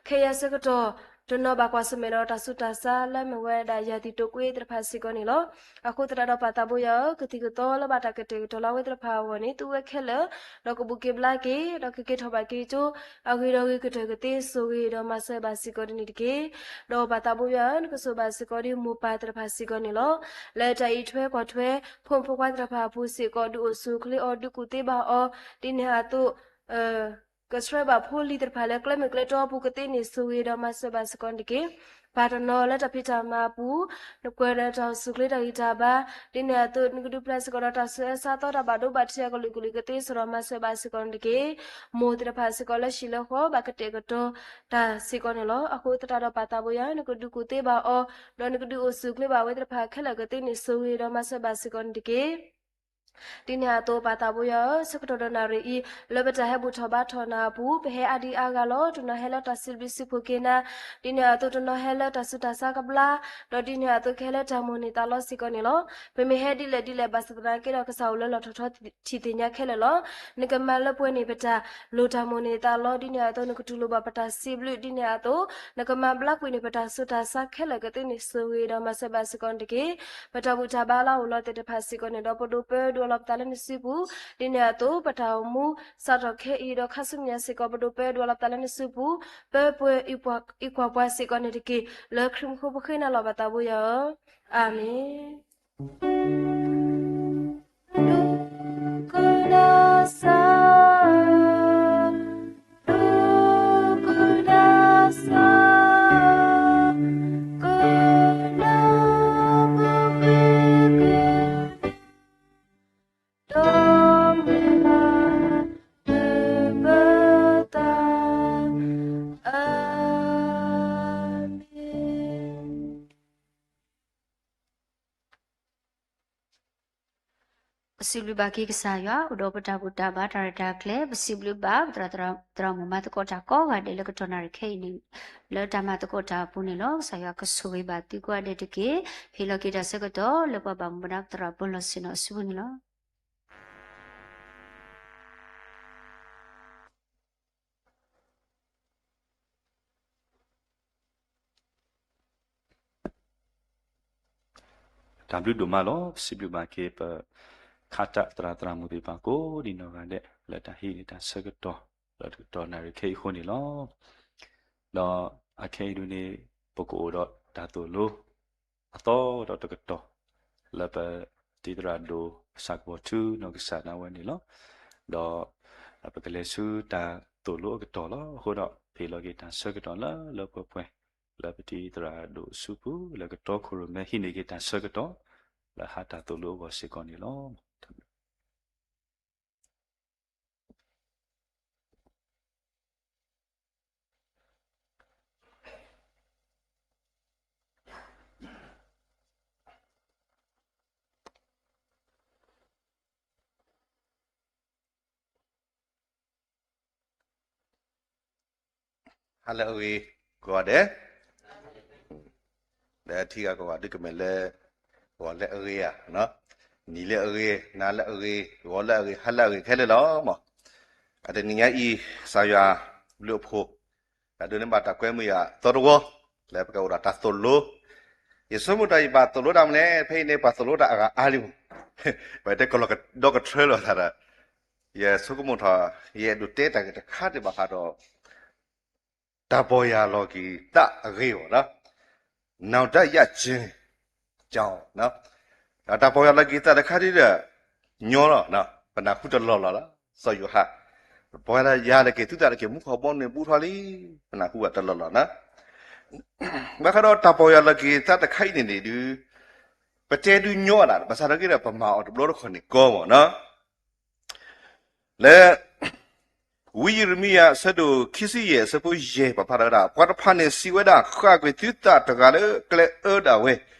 ခဲအံၤအဆၢကတီၢ် တနီၤဘၣ်ကွၢ်ဆၢၣ်မဲာ်ဒီးတၢ်ဆူးတၢ်ဆါလၢမ့ၢ်ဝဲဒၣ်ယၤသံၣ်တိာ်ကွံသ့ၣ်တဖၣ်စ့ၢ်ကီးန့ၣ်လီၤ. အဃိသတးဒီးပၢ်သးဘိယွၤဧၢ, ကသံၣ်ကသီလၢဘၣ်တၢ်ကတဲာ်ကတီၤလၢအဝဲသ့ၣ်တဖၣ်အဂီၢ်န့ၣ် သူဝဲခဲလၢာ်, ဒီးကဘူၣ်က့ၤဘျါက့ၤ, ဒီးကက့ၤထီၣ်ဘၣ်က့ၤကၠိ, အဂ့ၤဒီးဂ့ၤကတၢၢ်ကသ့ ဆိၣ်ဂ့ၤဒီးမၤစၢၤဘၣ်စ့ၢ်ကီးဒ်န့ၣ်တက့ၢ်. ဒီးပၢ်သးဘိယွၤဧၢ, နကဆိၣ်ဘၣ်စ့ၢ်ကီးဒ်မိၢ်ပၢ်သ့ၣ်တဖၣ်စ့ၢ်ကီးန့ၣ်လီၤ. လၢတၢ်အံးထွဲကွၢ်ထွဲ ဖိမုၣ်ဖိခွါသ့ၣ်တဖၣ်အပူၤစ့ၢ်ကီး ဒုးအိၣ်ဆူၣ်အိၣ်ချ့အီၤ ဒုးကူၣ်သ့ဘၣ်အီၤ, ဒ်န့ၣ်အသိး ကဆှၢဘၣ်ဖိလံၤသ့ၣ်တဖၣ်လၢကျဲမုၢ်ကျဲတီအပူၤကသ့န့ၣ် ဆိၣ်ဂ့ၤဒီးမၤစၢၤဘၣ်စ့ၢ်ကီးန့ၣ်တက့ၢ်. ပၢ်တနီၤလၢတၢ်ဖံးတၢ်မၤအပူၤ, နကွၢ်ဒီးတၢ်အိၣ်ဆူၣ်အိၣ်ချ့တၢ်ဂံၢ်တၢ်ဘါ, ဒ်န့ၣ်အသိး နကဒုးပျၢ်စ့ၢ်ကီးဒီးတၢ်ဆူးတၢ်ဆါအသီတၢ်ဘၣ်ဒိဘၣ်ထံးအကလုာ်ကလုာ်ကသ့ ဆိၣ်ဒီးမၤစၢၤဘၣ်စ့ၢ်ကီးန့ၣ်တက့ၢ်. မိၢ်သ့ၣ်တဖၣ်စ့ၢ်ကီးလၢဟံၣ်လၢဃီ ဘၣ်ကတဲာ်ကတီၤတၢ်စ့ၢ်ကီးန့ၣ်လီၤ. အဃိသတးဒီးပၢ်သးဘိယွၤ နကဒုးကူၣ်သ့ဘၣ်အီၤ, ဒီးနကဒုးအိၣ်ဆူၣ်အိၣ်ချ့ဘၣ်အဝဲသ့ၣ်တဖၣ်ခဲလၢာ်ကသ့န့ၣ် ဆိၣ်ဂ့ၤဒီးမၤစၢၤဘၣ်စ့ၢ်ကီးန့ၣ်တက့ၢ်. ဒ်န့ၣ်အသိးပၢ်သးဘိယွၤဧၢ, ဆၢကတီၢ်ဒီးနၣ်ရံၣ်အံၤ လၢပတၢ်ဟဲဘူၣ်ထီၣ်ဘါထီၣ်နၤအပူၤ ပဟဲအါဒံအါဂၤလီၤ. တနီၤဟဲလၢတၢ်စံးဘျုးစံးဖှိၣ်က့ၤနၤ, ဒ်န့ၣ်အသိးတနီၤဟဲလၢတၢ်ဆူးတၢ်ဆါကဘျါ, ဒီးဒ်န့ၣ်အသိးကဟဲလၢတၢ်မိၣ်န့ၢ်သးလီစ့ၢ်ကီးန့ၣ်လီၤ. ပမ့ၢ်ဟဲဒ်လဲၣ်ဒ်လဲၣ်ဘၣ်ဆၣ်သနာ်က့ဒီး ကစၢ်အိၣ်လၢလီၢ်ထီၣ်ထီထံၣ်သ့ၣ်ညါခဲလၢာ်လီၤ. နကမၤလၢပှဲၤန့ၢ်ပတၢ်လိၣ်တၢ်မိၣ်န့ၢ်သးလီ, ဒ်န့ၣ်အသိးနကတူၢ်လိာ်ဘၣ်ပတၢ်စံးဘျုး, ဒ်န့ၣ်အသိး နကမၤဘျါကွံာ်န့ၢ်ပတၢ်ဆူးတၢ်ဆါခဲလၢာ်ကသ့န့ၣ် ဆိၣ်ဂ့ၤဒီးမၤစၢၤဘၣ်စ့ၢ်ကီးန့ၣ်တက့ၢ်. ပတၢ်ဘူၣ်တၢ်ဘါလၢအအိၣ်လီၤသ့ၣ်တဖၣ်စ့ၢ်ကီးန့ၣ်ဒီး ပဒိးပၢဒိးလီၤပသးလၢနစုပူၤ, ဒ်န့ၣ်အသိး ပတၢ်အိၣ်မူစးထီၣ်ခဲအံၤဒီးခါဆူညါစ့ၢ်ကီး ပဒိးပၢဒိးလီၤပသးလၢနစုပူၤ, ပၢပှဲၤအံးကွၢ်ပှၤစ့ၢ်ကီးန့ၣ်တက့ၢ်. လၢခရံာ်မူခိၣ်ပဃ့နၤလီၤပၢ်သးဘိယွၤဧၢ, အၤမ့ၣ်. ပစံးဘျုးဘၣ်က့ၤကစၢ်ယွၤ အိၣ်ဒီးပတၢ်ဘူၣ်တၢ်ဘါ တၢ်ရဲၣ်တၢ်ကျဲၤ, ပစံးဘျုးဘၣ်ပသရၣ်သရၣ်မုၣ်မၤသကိးတၢ်ကိးဂၤဒဲးလၢကတီၢ်နၣ်ရံၣ်ခဲအံၤန့ၣ်, လၢတၢ်မၤသကိးတၢ်အပူၤန့ၣ်လီၤ. ကစၢ်ယွၤကဆိၣ်ဂ့ၤဘၣ်သုကိးဂၤဒဲးတက့ၢ်. ဟ့ၣ်လီၤက့ၤတၢ်ဆၢကတီၢ်လၢပှၤဘၣ်မူဘၣ်ဒါပသရၣ်ပၢလီၢ်ဆ့ၣ်နီၤအစုပူၤန့ၣ်လီၤ. တၢ်ဘျုးဒိၣ်မးလီၤ. ပစံးဘျုးဘၣ်က့ၤပ ခါတၢ်သရၣ်သရၣ်မုၣ်သ့ၣ်တဖၣ်ကိးဒံးနီၢ်ဂၤဒဲး လၢတၢ်ဟ့ၣ်န့ၢ်တၢ်ဆၢကတီၢ် လၢတကတီၢ်နၣ်ရံၣ်ခဲအံၤအဃိန့ၣ်လီၤ. ဒီးအခဲအံၤဒုန့ၣ် ပကအိၣ်ဒီးတၢ်သိၣ်လိ အသီဒီးတကတီၢ် လၢပတံၤသရၣ်ဒိၣ်အဆၣ်ကပီၤထူနီၢ်ကစၢ်ဒၣ်ဝဲန့ၣ်လီၤ. ဒီးပကလဲၤဆူတၢ်သိၣ်လိအကတီၢ်လီၤ. အဃိဒီး ဟ့ၣ်လီၤက့ၤတၢ်ဆၢကတီၢ်လၢလၢပှဲၤပှဲၤ လၢပတံၤသရၣ်ဒိၣ်အစုပူၤ လၢကတီခိၣ်ရိၣ်မဲဟံးန့ၢ်က့ၤတၢ်ဆၢကတီၢ် လၢဟါတၢ်သိၣ်လိအဂီၢ်စ့ၢ်ကီးန့ၣ်လီၤ. ဟါလၢအဂ့ၤ ကိးဂၤဒဲး, လၢထံဂၤကီၢ်ဂၤဒုးကမဲာ်လၢ ဂီၤလၢအဂ့ၤဧါ, နံၤလၢအဂ့ၤ, နၤလၢအဂ့ၤ, ဂီၤလၢအဂ့ၤ, ဟါလၢအဂ့ၤခဲလၢာ်လီၤ. အတနံၤညါအံၤ ကစၢ်ယွၤဘျုးအဖှိၣ် တၢ်ဒိးန့ၢ်ဘၣ်တၢ်ကွဲမုာ်ယၤသီတဝီ လၢပကအိၣ်ဒီးတၢ်သိၣ်လိ, ယဆိကမိၣ်တၢ်ယဘၣ်သိၣ်လိတၢ်မနုၤလဲၣ်, ဖဲအံၤန့ၣ် ပှၤသိၣ်လိတၢ်အဂၤအါလံမး, ပတဲကလီၤဒီကထြၢလီၤသးဒီး ယဆိကမိၣ်ထီၣ် ယအဲၣ်ဒိးတဲတၢ်ဂ့ၢ်တခါဒံးဘၣ်ဃးဒီး တၢ်ပီၢ်ယၢ်လီၤက့ၤသးအဂ့ၢ်အဂီၢ်, နၢၤတၢ်ယၢ်ကၠ့ၣ်ကၠီ, တၢ်ပီၢ်ယၢ်လီၤက့ၤသးတခါဒ်ဒီး ညီလီၤ, ပနၢ်ဟူတလီၢ်လီၢ်လီၤ, စီၤယိၤဟၣ် ပီၢ်ယၢ်လီၤက့ၤသုသးတက့ၢ် မူခိၣ်ဘီမုၢ်န့ၣ်ဘူးထီၣ်လံ, ပနၢ်ဟူဘၣ်တလီၢ်လီၢ်, ဘၣ်ဃးဒီးတၢ်ပီၢ်ယၢ်လီၤက့ၤသးတခါအံၤန့ၣ်န့ၣ်ဒုး ပတဲဒုးညီအသး ဘၣ်ဆၣ်နာ်က့ဒီး ပမၤအီၤတဘျီတခီၣ်န့ၣ်ကီမး, လၢ ဝံယံးရမံယၤ အဆၢဒိၣ်ခံဆံယဲၢ် အဆၢဖိယဲၢ် ပာ်ဖျါထီၣ်ဝဲဒၣ်, ပှၤတဖၣ်န့ၣ်စံးဝဲဒၣ်, ဃၣ်ကွံာ်သုသးတဂၤလၢအကျဲအၢဒၣ်ဝဲ,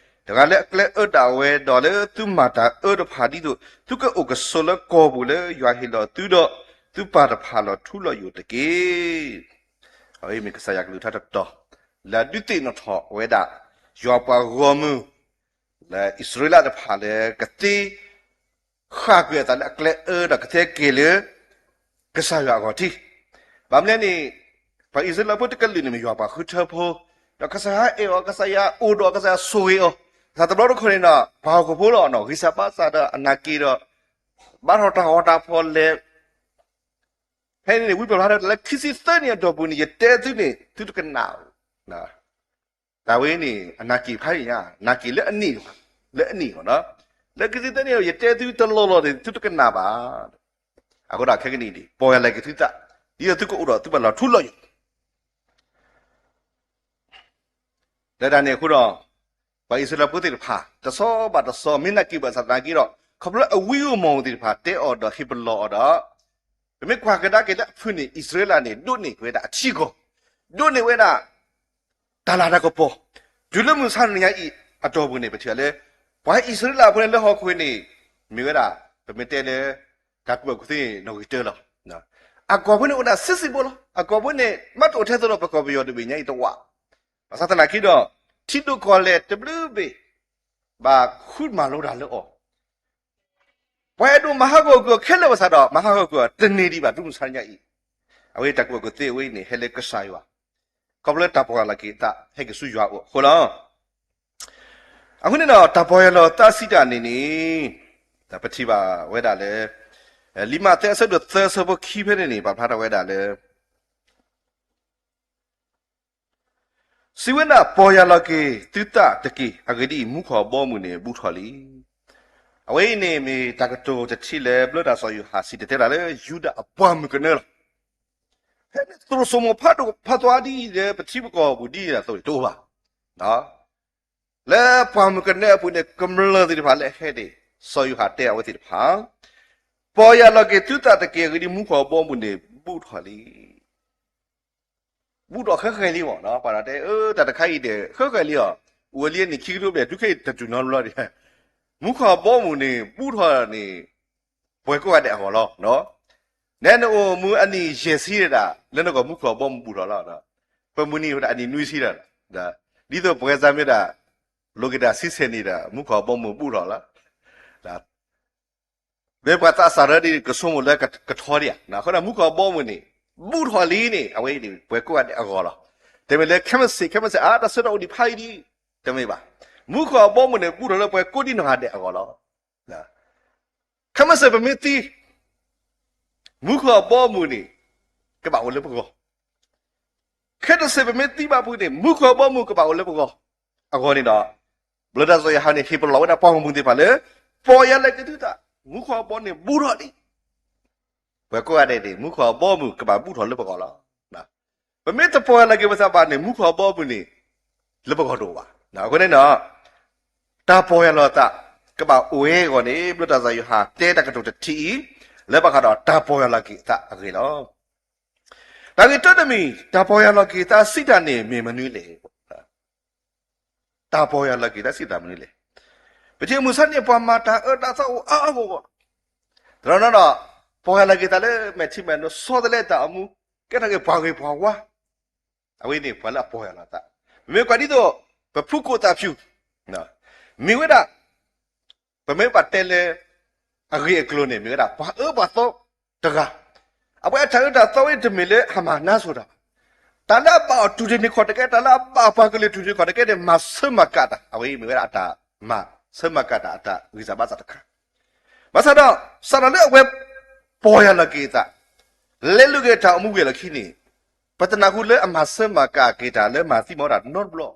တဂၤလၢအကျဲအၢဒၣ်ဝဲ, ဒီးလၢသုမၤတၢ်အၢတဖၣ်ဒ်သိး သုကအိၣ်ကဆိးလၢကီၢ်ပူၤလၢယွၤဟ့ၣ်လီၤသုဒီး သုပၢ်တဖၣ်လီၤထူလီၤယိာ်တက့ၢ်. အဝဲမ့ၢ်ကစၢ်ယွၤကလုၢ်ကထါတတီၤ လၢအဒုးသ့ၣ်နီၣ်ထီၣ်ဝဲဒၣ် ယွၤပှၤဂီၢ်မုၢ် လၢအံၣ်စရ့လးတဖၣ်လၢကသ့ ဃၣ်ကွံာ်အသးလၢအကျဲအၢဒီးကသ့က့ၤလၢ ကစၢ်ယွၤအဂီၢ်ထံး, ဘၣ်မနုၤလဲၣ်န့ၣ် ပှၤအံၣ်စရ့လးဖိတကလုာ်န့ၣ် မ့ၢ်ယွၤပှၤဃုထၢဖိ, ဒီးကစၢ်ယွၤအဲၣ်အီၤ, ကစၢ်ယွၤအိၣ်ဒီး, ကစၢ်ယွၤဆိၣ်ဂ့ၤအီၤ, တၢ်တဘျီတခီၣ်န့ၣ်ဒီး ပှၤဟီၣ်ခိၣ်ဖိလီၤ, ဂံၢ်စၢ်ဘါစၢ်ဒီးအနာ်က့ၤဒီး ဘါထီၣ်တၢ်ဂီၤတၢ်ဖီၣ်လဲၣ်, ဖဲန့ၣ်န့ၣ် ဝံပာ်ဖျါထီၣ်လၢခံဆံသၢနံၣ်အတီၢ်ပူၤန့ၣ် ယတဲသုန့ၣ် သုတကနၣ်ဘၣ်. တၢ်ဝဲန့ၣ် အနာ်က့ၤဖးယံၤညါ, နာ်က့ၤလၢအနံၣ်, လၢအနံၣ်လီၤ. လၢခံဆံသၢနံၣ် ယတဲသုတလီၢ်လီၢ်န့ၣ် သုတကနၣ်ဘၣ်. အဃိဒီးခဲကနံၣ်အံၤ ပီၢ်ယၢ်လီၤက့ၤသုသး, ဒ်သိးသုကအိၣ်ဒီးသုဘၣ်လီၤထူလီၤယိာ် လၢတၢ်န့ၣ်အဃိဒီး ပှၤအံၣ်စရ့လးဖိသ့ၣ်တဖၣ် တဆီဘၣ်တဆီ မ့ၢ်နာ်က့ၤဘၣ်ဆၣ်သနာ်က့ဒီး ခီဖျိလၢအဝံအမီၢ်သ့ၣ်တဖၣ် တဲအီၤဒီးဟ့ၣ်ပလီၢ်အီၤဒီး ပမ့ၢ်ကွၢ်ကဒါက့ၤလၢအဖုၣ်န့ၣ် အံၣ်စရ့လးန့ၣ် ဒိးန့ၢ်ဝဲဒၣ်အထံအကီၢ်, ဒိးန့ၢ်ဝဲဒၣ် တၢ်လၤတၢ်ကပီၤ, တုၤလၢမုၢ်ဆါတနံၤညါအံၤအတီၢ်ပူၤန့ၣ် ပထံၣ်လၢ ပှၤအံၣ်စရ့လးဖိန့ၣ်လၢဟီၣ်ခိၣ်န့ၣ် မ့ၢ်ဝဲဒၣ် ပမ့ၢ်တဲလၢ တၢ်ကူၣ်ဘၣ်ကူၣ်သ့န့ၣ် နီၣ်ဂံၢ်တၢလီၤ. အကီၢ်ဖိန့ၣ်အိၣ်ဒၣ်ဆံးဆံးဖိလီၤ. အကီၢ်ဖိန့ၣ် မ့ၢ်တအိၣ်ထဲသိးဒီး ပကီၢ်ပယီၤတဘ့ၣ်ညါအံၤတဝး, ဘၣ်ဆၣ်သနာ်က့ဒီး ထံဒိၣ်ကီၢ်လဲၢ်တဘျုးဘ့ၣ် ဘၣ်ဃုမၤလိတၢ်လၢအီၤ ပှၤအဲၣ်ဒိးမၤဟးဂီၤကွံာ်အီၤခဲလၢာ်ဘၣ်ဆၣ်ဒီး မၤဟးဂီၤကွံာ်အီၤတန့ၢ်ဒံးဘၣ် တုၤမုၢ်ဆါတနံၤညါအံၤ, အဝဲတၢ်ကူၣ်ဘၣ်ကူၣ်သ့အဝဲအံၤန့ၣ် ဟဲလၢကစၢ်ယွၤ, ခီဖျိလၢတၢ်ပီၢ်ယၢ်လီၤက့ၤအသး ဟဲက့ၤဆူယွၤအအိၣ်အဃိလီၤ. အဃိန့ၣ်ဒီး တၢ်ပီၢ်ယၢ်လီၤသးစံးတၢ်န့ၣ်န့ၣ် ပထံၣ်ဘၣ်ဝဲဒၣ်လၢ လံာ်မးသဲအဆၢဒိၣ်သၢအဆၢဖိခံဖဲန့ၣ်န့ၣ် ပာ်ဖျါထီၣ်ဝဲဒၣ်လၢ စံးဝဲဒၣ် ပီၢ်ယၢ်လီၤက့ၤသုသးတက့ၢ်. အဂ့ၢ်ဒ်အံၤ, မူခိၣ်အဘီအမုၢ်န့ၣ် ဘူးထီၣ်လံ. အဝဲအံၤန့ၣ်မ့ၢ်တၢ်ကတိၤတထံၣ်လၢ ဘျၢတၢ်စီၤယိၤဟၣ်စံၣ်တဲၤတဲလီၤလၢ ယူဒၤအပှၤမုၣ်ကနၢလီၤ. ဖဲန့ၣ် သရိာ်စိမိၤဖးဒိၣ်ဖးသွါဒ်အံၤလၢ ပထံပကီၢ်ပူၤဒ်အံၤ တအိၣ်ဘၣ်. လၢပှၤမုၣ်ကနၢအပူၤန့ၣ် ကမျၢၢ်သ့ၣ်တဖၣ်လၢအဟဲန့ၣ် စီၤယိၤဟၣ်တဲအဝဲသ့ၣ်တဖၣ် ပီၢ်ယၢ်လီၤက့ၤသုသးတက့ၢ်. အဂ့ၢ်ဒ်အံၤ, မူခိၣ်အဘီအမုၢ်န့ၣ် ဘူးထီၣ်လံ. ဘူးထီၣ်ဃဲဃဲလံမ့ၢ်နီၤ, ပှၤတဲ အၢ တၢ်တခါအံၤဒီး ဃဲဃဲလံအီၤ, အိၣ်ဝဲလံအနံၣ်ခံကထိဘျဲၣ် တုၤခဲအံၤတတုၤနီတဘျီဒံး. မူခိၣ်အဘီအမုၢ်န့ၣ် ဘူးထီၣ်န့ၣ် ပှၤကိးဂၤဒဲးအဂီၢ်လီၤ. နဲနအိၣ်မူအနံၣ်ယဲၢ်ဆံဒၣ် လၢနဂီၢ်မူခိၣ်အဘီအမုၢ်ဘူးထီၣ်လီၤ. ပမုၢ်နံၤဝဲဒၣ်အနံၣ်နွံဆံဒၣ်, ဒ်သိးပှၤကစၢ်မ့ၢ်ဒၣ် လိးက့ၤတၢ်ဆံဆဲးနံၣ်ဒီး မူခိၣ်အဘီအမုၢ်ဘူးထီၣ်လီၤ. မ့ၢ်ပှၤသးစၢ်ရၢဒ်န့ၣ် ကဆိကမိၣ်လၢကထီဒံးဧါ. အဃိဒီးမူခိၣ်အဘီအမုၢ်န့ၣ် ဘူးထီၣ်လံန့ၣ် အဝဲအံၤန့ၣ် ပှၤကိးဂၤဒဲးအဂီၢ်လီၤ. တမ့ၢ်လၢခဲမုၢ်ဆ့ၣ် ခဲမုၢ်ဆ့ၣ် အါ တၢ်ဆၢကတီၢ်အိၣ်ဒံးဖးယံၤဒံး, တမ့ၢ်ဘၣ်. မူခိၣ်အဘီအမုၢ်န့ၣ် ဘူးထီၣ်လၢပှၤကိးဒံနီၢ်ဂၤဒဲးအဂီၢ်လီၤ. ခဲမုၢ်ဆ့ၣ်ပမ့ၢ်သံ မူခိၣ်အဘီအမုၢ်န့ၣ် ကဘၣ်အိၣ်လၢပဂီၢ်, ခဲတဆ့ၣ်ပမ့ၢ်သံဘၣ်ဖုးန့ၣ် မူခိၣ်အဘီအမုၢ်ကဘၣ်အိၣ်လၢပဂီၢ်. အဂီၢ်န့ၣ်ဒီး ဘျၢတၢ်စီၤယိၤဟၣ်န့ၣ် ဟ့ၣ်ပလီၢ်ဝဲဒၣ်ပှၤဂီၢ်မုၢ်သ့ၣ်တဖၣ်လၢ ပီၢ်ယၢ်လီၤက့ၤသုသး, မူခိၣ်အဘီန့ၣ်ဘူးထီၣ်လံ. ပှၤကိးဂၤဒဲးန့ၣ် မူခိၣ်အဘီအမုၢ်ကဘၣ်ဘူးထီၣ်လၢပဂီၢ်လီၤ. ပမ့ၢ်တပီၢ်ယၢ်လီၤက့ၤပသးဘၣ်န့ၣ် မူခိၣ်အဘီအမုၢ်န့ၣ် လၢပဂီၢ်တအိၣ်ဘၣ်. အဃိန့ၣ်ဒီး တၢ်ပီၢ်ယၢ်လီၤသး ကဘၣ်အိၣ်ဝဲအဂီၢ်န့ၣ် ဘျၢတၢ်စီၤယိၤဟၣ်တဲတၢ်ကတိၤတထံၣ်အံၤ လၢဘၣ်ဃးဒီးတၢ်ပီၢ်ယၢ်လီၤက့ၤအသးအဂ့ၢ်လီၤ. တၢ်ဂ့ၢ်တၢတမံၤ တၢ်ပီၢ်ယၢ်လီၤက့ၤသးစံးတၢ်န့ၣ်မ့ၢ်မနုၤလဲၣ်. တၢ်ပီၢ်ယၢ်လီၤက့ၤသးစံးတၢ်မနုၤလဲၣ်. ပထံၣ်မုၢ်ဆါန့ၣ် ပှၤမၤတၢ်အၢတၢ်သီအိၣ်အါအါဂီၢ်ဂီၢ်, တနီၤနီၤဒီး ပီၢ်ယၢ်လီၤက့ၤသးလၢမဲာ်ထံမဲာ်နိ ဆီတလဲအတၢ်အိၣ်မူ, ကဲထီၣ်က့ၤပှၤဂ့ၤပှၤဝါ အဝဲန့ၣ်ပှၤလၢအပီၢ်ယၢ်လီၤသး. မ့ၢ်ကွၢ်ဒ်သိး ပဖုကိၣ်သၣ်ဖၠူၣ် မ့ၢ်ဝဲဒၣ် ပမ့ၢ်ဘၣ်တဲလၢ အဂ့ၢ်အကျိၤန့ၣ် မ့ၢ်ဝဲဒၣ်ပှၤအၢပှၤသီတဂၤ, အဝဲအတၢ်အၢတၢ်သီဝဲတမ့ၢ်လၢအမၤနါစိၤတၢ်ဘၣ်. တၢ်လၢအဘၣ်အီၤတုၤတန့ၢ်ခီၣ်တကဲ, တၢ်လၢအဘၣ်ပှၤကလုာ်တုၤတန့ၢ်ခီၣ်တကဲန့ၣ် မၤဆၢမၤကၤတၢ်, အဝဲမ့ၢ်ဝဲဒၣ်အတၢ်မၤဆၢမၤကၤတၢ်အတၢ်ဂံၢ်စၢ်ဘါစၢ်တခါ. ဘၣ်ဆၣ်ဒီး စးထီၣ်လၢအဝဲပီၢ်ယၢ်လီၤက့ၤအသး, လဲလိာ်က့ၤအတၢ်အိၣ်မူဝံၤအလီၢ်ခံန့ၣ်, ပတနၢ်ဟူလၢအမၤဆၢမၤကၤက့ၤတၢ်လၢမၤသံမၤဝီတၢ်နီတဘျီ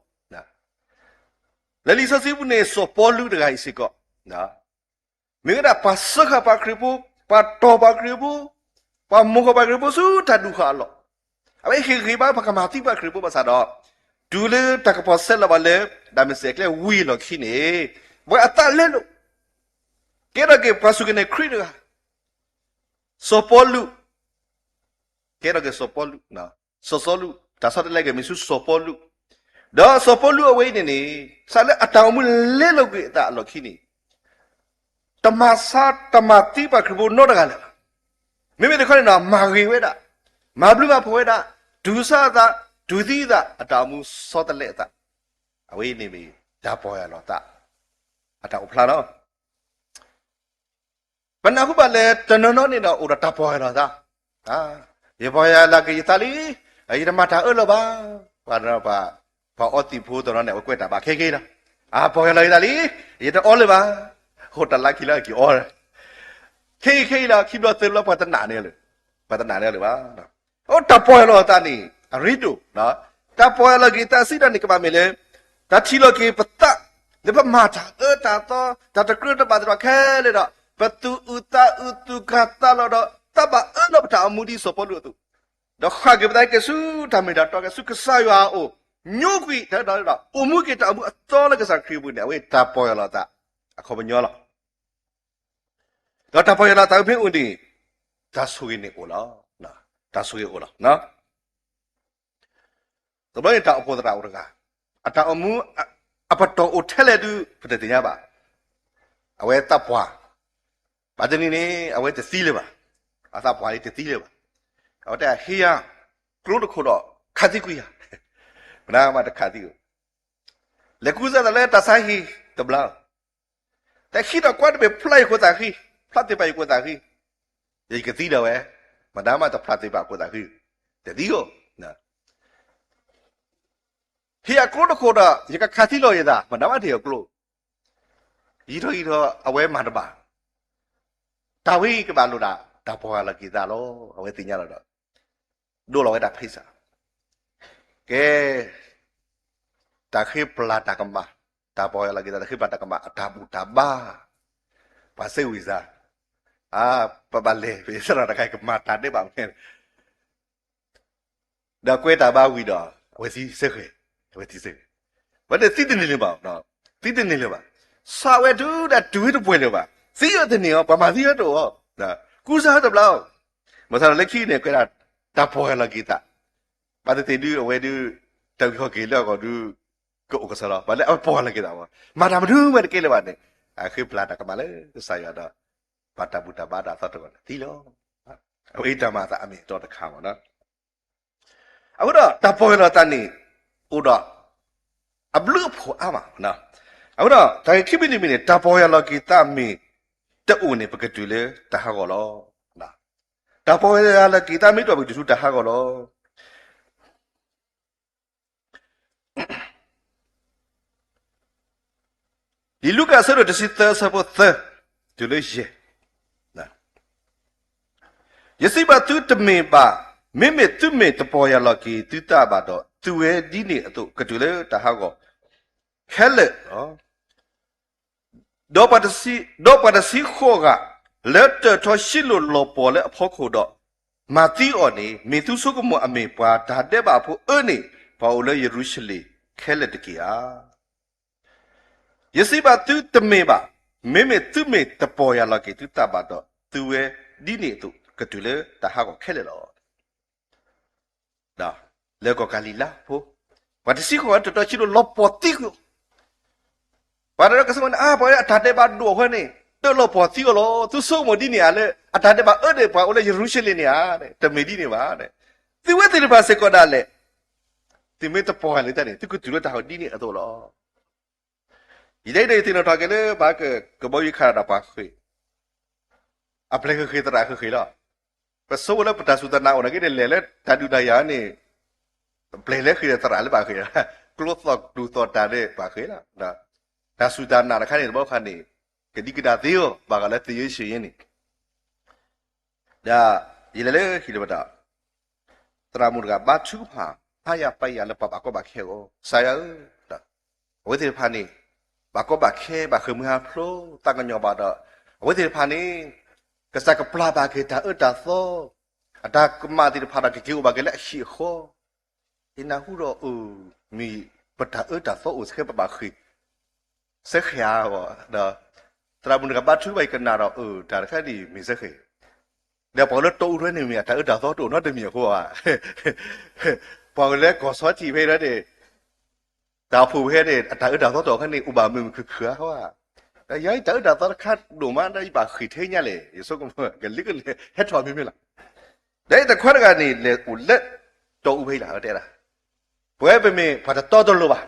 လၢလံာ်စီဆှံပူၤန့ၣ် စီၤပီလူးတဂၤအံၤစ့ၢ်ကီး မ့ၢ်ဝဲဒၣ်ပှၤစၢဃာ်ပှၤခရံာ်ဖိ, ပှၤတီၢ်ပှၤခရံာ်ဖိ, ပှၤမိၣ်ဃာ်ပှၤခရံာ်ဖိဆူတၢ်ဒူၣ်ဃာ်အလီၢ်, အဝဲဟ့ၣ်ဂံၢ်ဘါပှၤကမၤသံပှၤခရံာ်ဖိဘၣ်ဆၣ်ဒီး, တုၤလၢတၢ်ကပီၤဆဲးလီၤဘၣ်လၢ ဒၤမ့းစဲးအကျဲဝံၤအလီၢ်ခံန့ၣ်, ပှၤအသးလဲလိာ် ကဲထီၣ်က့ၤပှၤစူၢ်က့ၤနာ်က့ၤခရံာ်တဂၤ စီၤပီလူး, ကဲထီၣ်က့ၤစီၤပီလူး, စီၤစီလူး, တၢ်ဆီတလဲက့ၤမ့ၢ်ဆူစီၤပီလူး, ဒီးစီၤပီလူးအဝဲအံၤန့ၣ်န့ၣ်, စးလၢအတၢ်အိၣ်မူလဲလိာ်ကွံာ်အသးအလီၢ်ခံန့ၣ်, တမၤဆါတမၤသံပှၤခရံာ်ဖိနီတဂၤလၢၤဘၣ်. မ့မ့ၢ်တခီန့ၣ်ဒီး မၤဂ့ၤဝဲဒၣ်, မၤဘျုးမၤဖှိၣ်ဝဲဒၣ်, တူၢ်ဆါအသး, တူၢ်သံအသး, အတၢ်အိၣ်မူဆီတလဲအသး, အဝဲအံၤန့ၣ်မ့ၢ်တၢ်ပီၢ်ယၢ်လီၤသး အတၢ်အိၣ်ဖျါလီၤ. ပနၢ်ဟူဘၣ်လၢတနီၤနီၤန့ၣ်ဒီးအိၣ်ဒီးတၢ်ပီၢ်ယၢ်လီၤသး, ယပီၢ်ယၢ်လီၤက့ၤယသးလံ, ယတမၤတၢ်အၢလၢၤဘၣ်, ပှၤဒီးပှၤ ပှၤအီသံးဖိတနီၤန့ၣ် အဝဲကွဲးတၢ်ဘၣ်ခဲက့ၤလီၤ. အပီၢ်ယၢ်လီၤက့ၤသးလံ, ယတအီလၢၤဘၣ်. ဃိးတလါခံလါက့ၤအီလီၤ. ခဲအံၤခဲအံၤလီၤ ခံဘျီသၢဘျီပှၤတနာ်န့ၢ်လၢၤ, ပှၤတနာ်န့ၢ်လၢၤဘၣ်. အိၣ်တၢ်ပီၢ်ယၢ်လီၤသးန့ၣ် အရ့ဒိၣ်, တၢ်ပီၢ်ယၢ်လီၤက့ၤသးစံးတၢ်န့ၣ် ကဘၣ်မ့ၢ်လၢ တၢ်ထံၣ်လီၤက့ၤပသး လၢပမၤတၢ်အၢတၢ်သီ တၢ်တကြၢးတဘၣ်သ့ၣ်တဖၣ်ခဲလၢာ်ဒီး ပသူၣ်အုးသးအုးသူၣ်ကၢ်သးလီၤဒီး သးဘၣ်အၢလီၤပတၢ်အိၣ်မူဒ်စီၤပီလူးအသိး ဒီးဃၣ်က့ၤပသးက့ၤဆူတၢ်မ့ၢ်တၢ်တီက့ၤဆူကစၢ်ယွၤအအိၣ်, ညိကွံာ်တၢ်ဒီး အိၣ်မူက့ၤတၢ်အိၣ်မူအသီလၢကစၢ်ခရံာ်အပူၤန့ၣ် အဝဲတၢ်ပီၢ်ယၢ်လီၤသး အခီပညီလီၤ. ဒီးတၢ်ပီၢ်ယၢ်လီၤသးဖဲအိၣ်န့ၣ် တၢ်ဆိၣ်ဂ့ၤန့ၣ်အိၣ်လီၤ. တၢ်ဆိၣ်ဂ့ၤအိၣ်လီၤ. တဘျီန့ၣ်တၢ်အိၣ်ဖှိၣ်သရၣ်အိၣ်တဂၤ, အတၢ်အိၣ်မူ အပတီၢ်အိၣ်ထဲလဲၣ်ဒုး ပတသ့ၣ်ညါဘၣ်. အဝဲသးပှၢ်, ဘၣ်တနံၤန့ၣ် အဝဲတသံလၢၤဘၣ်. အသးပှၢ်လံတသံလၢၤဘၣ်. အဝဲတၢ်ဟ့ယၤ ကျိတခိၣ်ဒီးခးသံကွံာ်ယၤ, မနၤမးတခးသံ, လဲၤကူစါသးလၢတၢ်ဆါဟံၣ်တဘျီ တဟံးဒီးကွၢ်တဘ့ၣ်ဖျါယကိာ်သးဃံ, ဖျါသ့ၣ်ပာ်ယကိာ်သးဃံ, ယကသံဒၣ်ဝဲ, မတၤမးတဖျါသ့ၣ်ပာ်ကိာ်သးဃံ, တသံဧိၤ. ဟ့ၣ်အကျိတခိၣ်ဒီး ယကခးသံလီၤယသး, မတၤမးတဟ့ၣ်အကျိ, ယံာ်ထီၣ်ယံာ်ထီၣ် အဝဲမၤတဘၣ်. တၢ်ဝဲအံၤကဘၣ်လိာ်ဒၣ် တၢ်ပီၢ်ယၢ်လီၤက့ၤသးလီၤ. အဝဲသ့ၣ်ညါလီၤဒီး ဒိလီၤဝဲဒၣ်ဖံးစး, ကဲ တၢ်ဃ့ပျၢ်တၢ်ကမၣ်, တၢ်ပီၢ်ယၢ်လီၤက့ၤသး တၢ်ဃ့ပျၢ်တၢ်ကမၣ် အတၢ်ဘူၣ်တၢ်ဘါ, ပှၤစဲဝံၤစါ, အါ, ပဘၣ်လဲၤ ပသရၣ်တခါအံၤ ကမၤတၢ်ဒဲးဘးမ့ၢ် ဒီးကွဲးတၢ်ဘါဝံၤဒီး အဝဲသံစဲဃဲၤ, အဝဲသံစဲဃဲၤ, ဝဲန့ၣ်သံတန့ၢ်လၢၤဘၣ်, သံတန့ၢ်လၢၤဘၣ်. စးဝဲတုၤဒၣ်တုၤဝဲတပှဲၤလၢၤဘၣ်, သံအီၤတန့ၢ်အီၤ ပှၤမၤသံအီၤတအိၣ်, ကူစါတဘျီ, မ့ၢ်သးလီၤလၢခံန့ၣ် ကွဲးဒၣ် တၢ်ပီၢ်ယၢ်လီၤက့ၤသး, ဘၣ်သ့ၣ်သ့ၣ်ဒုး အဝဲဒုး တၢ်ဂ့ၢ်ဟီၣ်က့ၤလၢအဂီၢ်ဒုး ကအိၣ်ကစီဒီလီၤ, ဘၣ်လၢအပီၢ်ယၢ်လီၤက့ၤသး, မၤတၢ်မနုၤမးတကဲလၢၤဘၣ်န့ၣ်, အဃ့ပျၢ်တၢ်ကမၣ်လၢကစၢ်ယွၤဒီး ပှၤတၢ်ဘူၣ်တၢ်ဘါတၢ်သီတဂီၢ်န့ၣ်သံလီၤ. အဝဲအံၤတၢ်မၤအသးအမ့ၢ်အတီတခါမ့ၢ်နီၤ. အဃိဒီးတၢ်ပီၢ်ယၢ်လီၤသးန့ၣ် အိၣ်ဒီး အဘျုးအဖှိၣ်အါမး, အဃိဒီး တၢ်ဂ့ၢ်ခံမံၤတမံၤန့ၣ် တၢ်ပီၢ်ယၢ်လီၤက့ၤသးမ့ၢ်တအိၣ်န့ၣ် ပကတုၤလၢတၢ်ဟးဂီၤလီၤ. တၢ်ပီၢ်ယၢ်လီၤက့ၤသးမ့ၢ်တအိၣ် ပကတုၤဆူတၢ်ဟးဂီၤလီၤ. လံာ်လူၤကၣ်အဆၢဒိၣ်တဆံသၢအဆၢဖိသၢ တုၤလၢယဲၢ်, ယစံးဘၣ်သုတမ့ၢ်ဘၣ်, မ့မ့ၢ်သုမ့ၢ်တပီၢ်ယၢ်လီၤက့ၤသုသးဘၣ်ဒီး သုဝဲဒ်န့ၣ်အသိး ကတုၤလၢတၢ်ဟးဂီၤခဲလၢာ်လီၤ. ဒီးပှၤတဆံဃိးဂၤ လၢတၢၢ်ထီၣ်ရှံလိာ်လီၤပှီၢ်လၢအဖီခိၣ်ဒီး မၤသံအီၤန့ၣ် မ့ၢ်သုဆိကမိၣ်အမ့ၢ်ပှၤတၢ်ဒဲးဘးဖိအၢန့ၣ် ပှၤအိၣ်လၢယရူၤၡလ့ၣ်ခဲလၢာ်တက့ၢ်ဧါ. ယစံးဘၣ်သုတမ့ၢ်ဘၣ်, မ့မ့ၢ်သုမ့ၢ်တပီၢ်ယၢ်လီၤက့ၤသုသးဘၣ်ဒီး သုဝဲဒ်န့ၣ်အသိး ကတုၤလၢတၢ်ဟးဂီၤခဲလၢာ်လီၤ. လၢကီၢ်ကၤလံၤလါဖိ, ပှၤတဆံဃိးဂၤ တၢၢ်ထီၣ်ရှံလိာ်လီၤပှီၢ်သံကွံာ်အီၤ, ပှၤတနီၤကစၢ်မ့ၢ်န့ၣ် အါ ပှၤအတၢ်ဒဲးဘးဒိၣ်အဃိန့ၣ် တၢၢ်လီၤပှီၢ်သံအီၤလီၤ. သုဆိကမိၣ်ဒ်န့ၣ်ဧါ, လၢအတၢ်ဒဲးဘးအၢန့ၣ် ပှၤအိၣ်လၢယရူၤၡလ့ၣ်န့ၣ်ဧါ, တမ့ၢ်ဒ်န့ၣ်ဘၣ်. သုဝဲသ့ၣ်တဖၣ်စ့ၢ်ကီးဒၣ်လဲာ် သုမ့ၢ်တပီၢ်ယၢ်လီၤက့ၤသးန့ၣ် သုကတုၤလၢတၢ်ဟးဂီၤဒ်န့ၣ်အသိးလီၤ. ယတဲဒီးယသ့ၣ်နီၣ်ထီၣ်က့ၤလၢပှၤကဘီယူၤခးဒီးပှၤဃ့ၢ်, အပျဲၢ်ဃ့ၢ်ဃ့ၢ်သရၣ်ဃ့ၢ်ဃ့ၢ်လီၤ. ပဆိကမိၣ်လၢပတၢ်စူၢ်တၢ်နာ်အိၣ်နာ်က့န့ၣ် လဲၤလၢတၢ်ဒုးတၢ်ယၤန့ၣ် ပျဲၢ်လၢဃ့ၢ်ဒီးသရၣ်လၢပှၤဃ့ၢ်, ကျိသီၣ်တူၢ်သီၣ်တၢ်ဒီးပှၤဃ့ၢ်လီၤ. တၢ်စူၢ်တၢ်နာ်တခါန့ၣ် တဘျီခါန့ၣ် ကဒံကဒါသ့ဧိၤ ဘၣ်ဃးလၢသ့ၣ်ယ့ၣ်ၡ့ၣ်ယ့ၣ်န့ၣ် ဒီးယလဲၤလၢဟံၣ်လၢပတၢ် သရၣ်မုၣ်တဂၤဘါထုကဖၣ် ဖးယၢ်ပယၢ်လၢပှၤဘၣ်ကီဘၣ်ခဲအဂီၢ်, ကစၢ်ယွၤဧၢ, အဝဲသ့ၣ်တဖၣ်န့ၣ် ဘၣ်ကီဘၣ်ခဲ ဘၣ်ဃ့ၢ်မှံဟးဖျိး သးကညီၤဘၣ်ဒီး အဝဲသ့ၣ်တဖၣ်န့ၣ် ကစၢ်ကပျၢ်ဘၣ်က့ၤတၢ်အၢတၢ်သီ, အတၢ်ကမၣ်သ့ၣ်တဖၣ်ဒီး ကက့ၤအိၣ်ဘၣ်က့ၤလၢအဟံၣ်အဃီ, ယနၢ်ဟူဒီးအၢ မ့ၢ်ပတၢ်အၢတၢ်သီအိၣ်စ့ၢ်ကီး ပဘၣ်ဃ့ၢ် စ့ၢ်ကီးဧါအဂီၢ်ဒီး သရၣ်မုၣ်တဂၤဘါထုကဖၣ် ယကနၣ်ဒီးအၢ တၢ်တခါန့ၣ်မ့ၢ်စ့ၢ်ကီး, ဒီးပှၤလၢတီအူထွဲန့ၣ်မ့ၢ်အတၢ်အၢတၢ်သီတအိၣ်နီတမံၤအဃိဧါ, ပှၤလၢကီၢ်ဆီထံးဖဲန့ၣ် တၢ်အိၣ်ဖှိၣ်ဖဲန့ၣ် အတၢ်အၢတၢ်သီတအိၣ်ခါန့ၣ် အိၣ်ဘၣ်မုာ်မုာ်ခုၣ်ခုၣ်ဧါဃိဧါ, ဒီးယၤအံၤတၢ်အၢတၢ်သီတခါဒိၣ်မး ဒီးယဘၣ်ဃ့ၢ်ထဲညါလဲၣ် ယဆိကမိၣ်ကလံကလံ ဟဲထီၣ်မ့မ့ၢ်လီၤ. ဒီးတခွါတဂၤန့ၣ် လဲၤအိၣ်လၢတီအူဖဲအံၤလီၤ တဲဒၣ်, ပဝဲပမ့ၢ်ပှၤတတီတလိၤဘၣ်,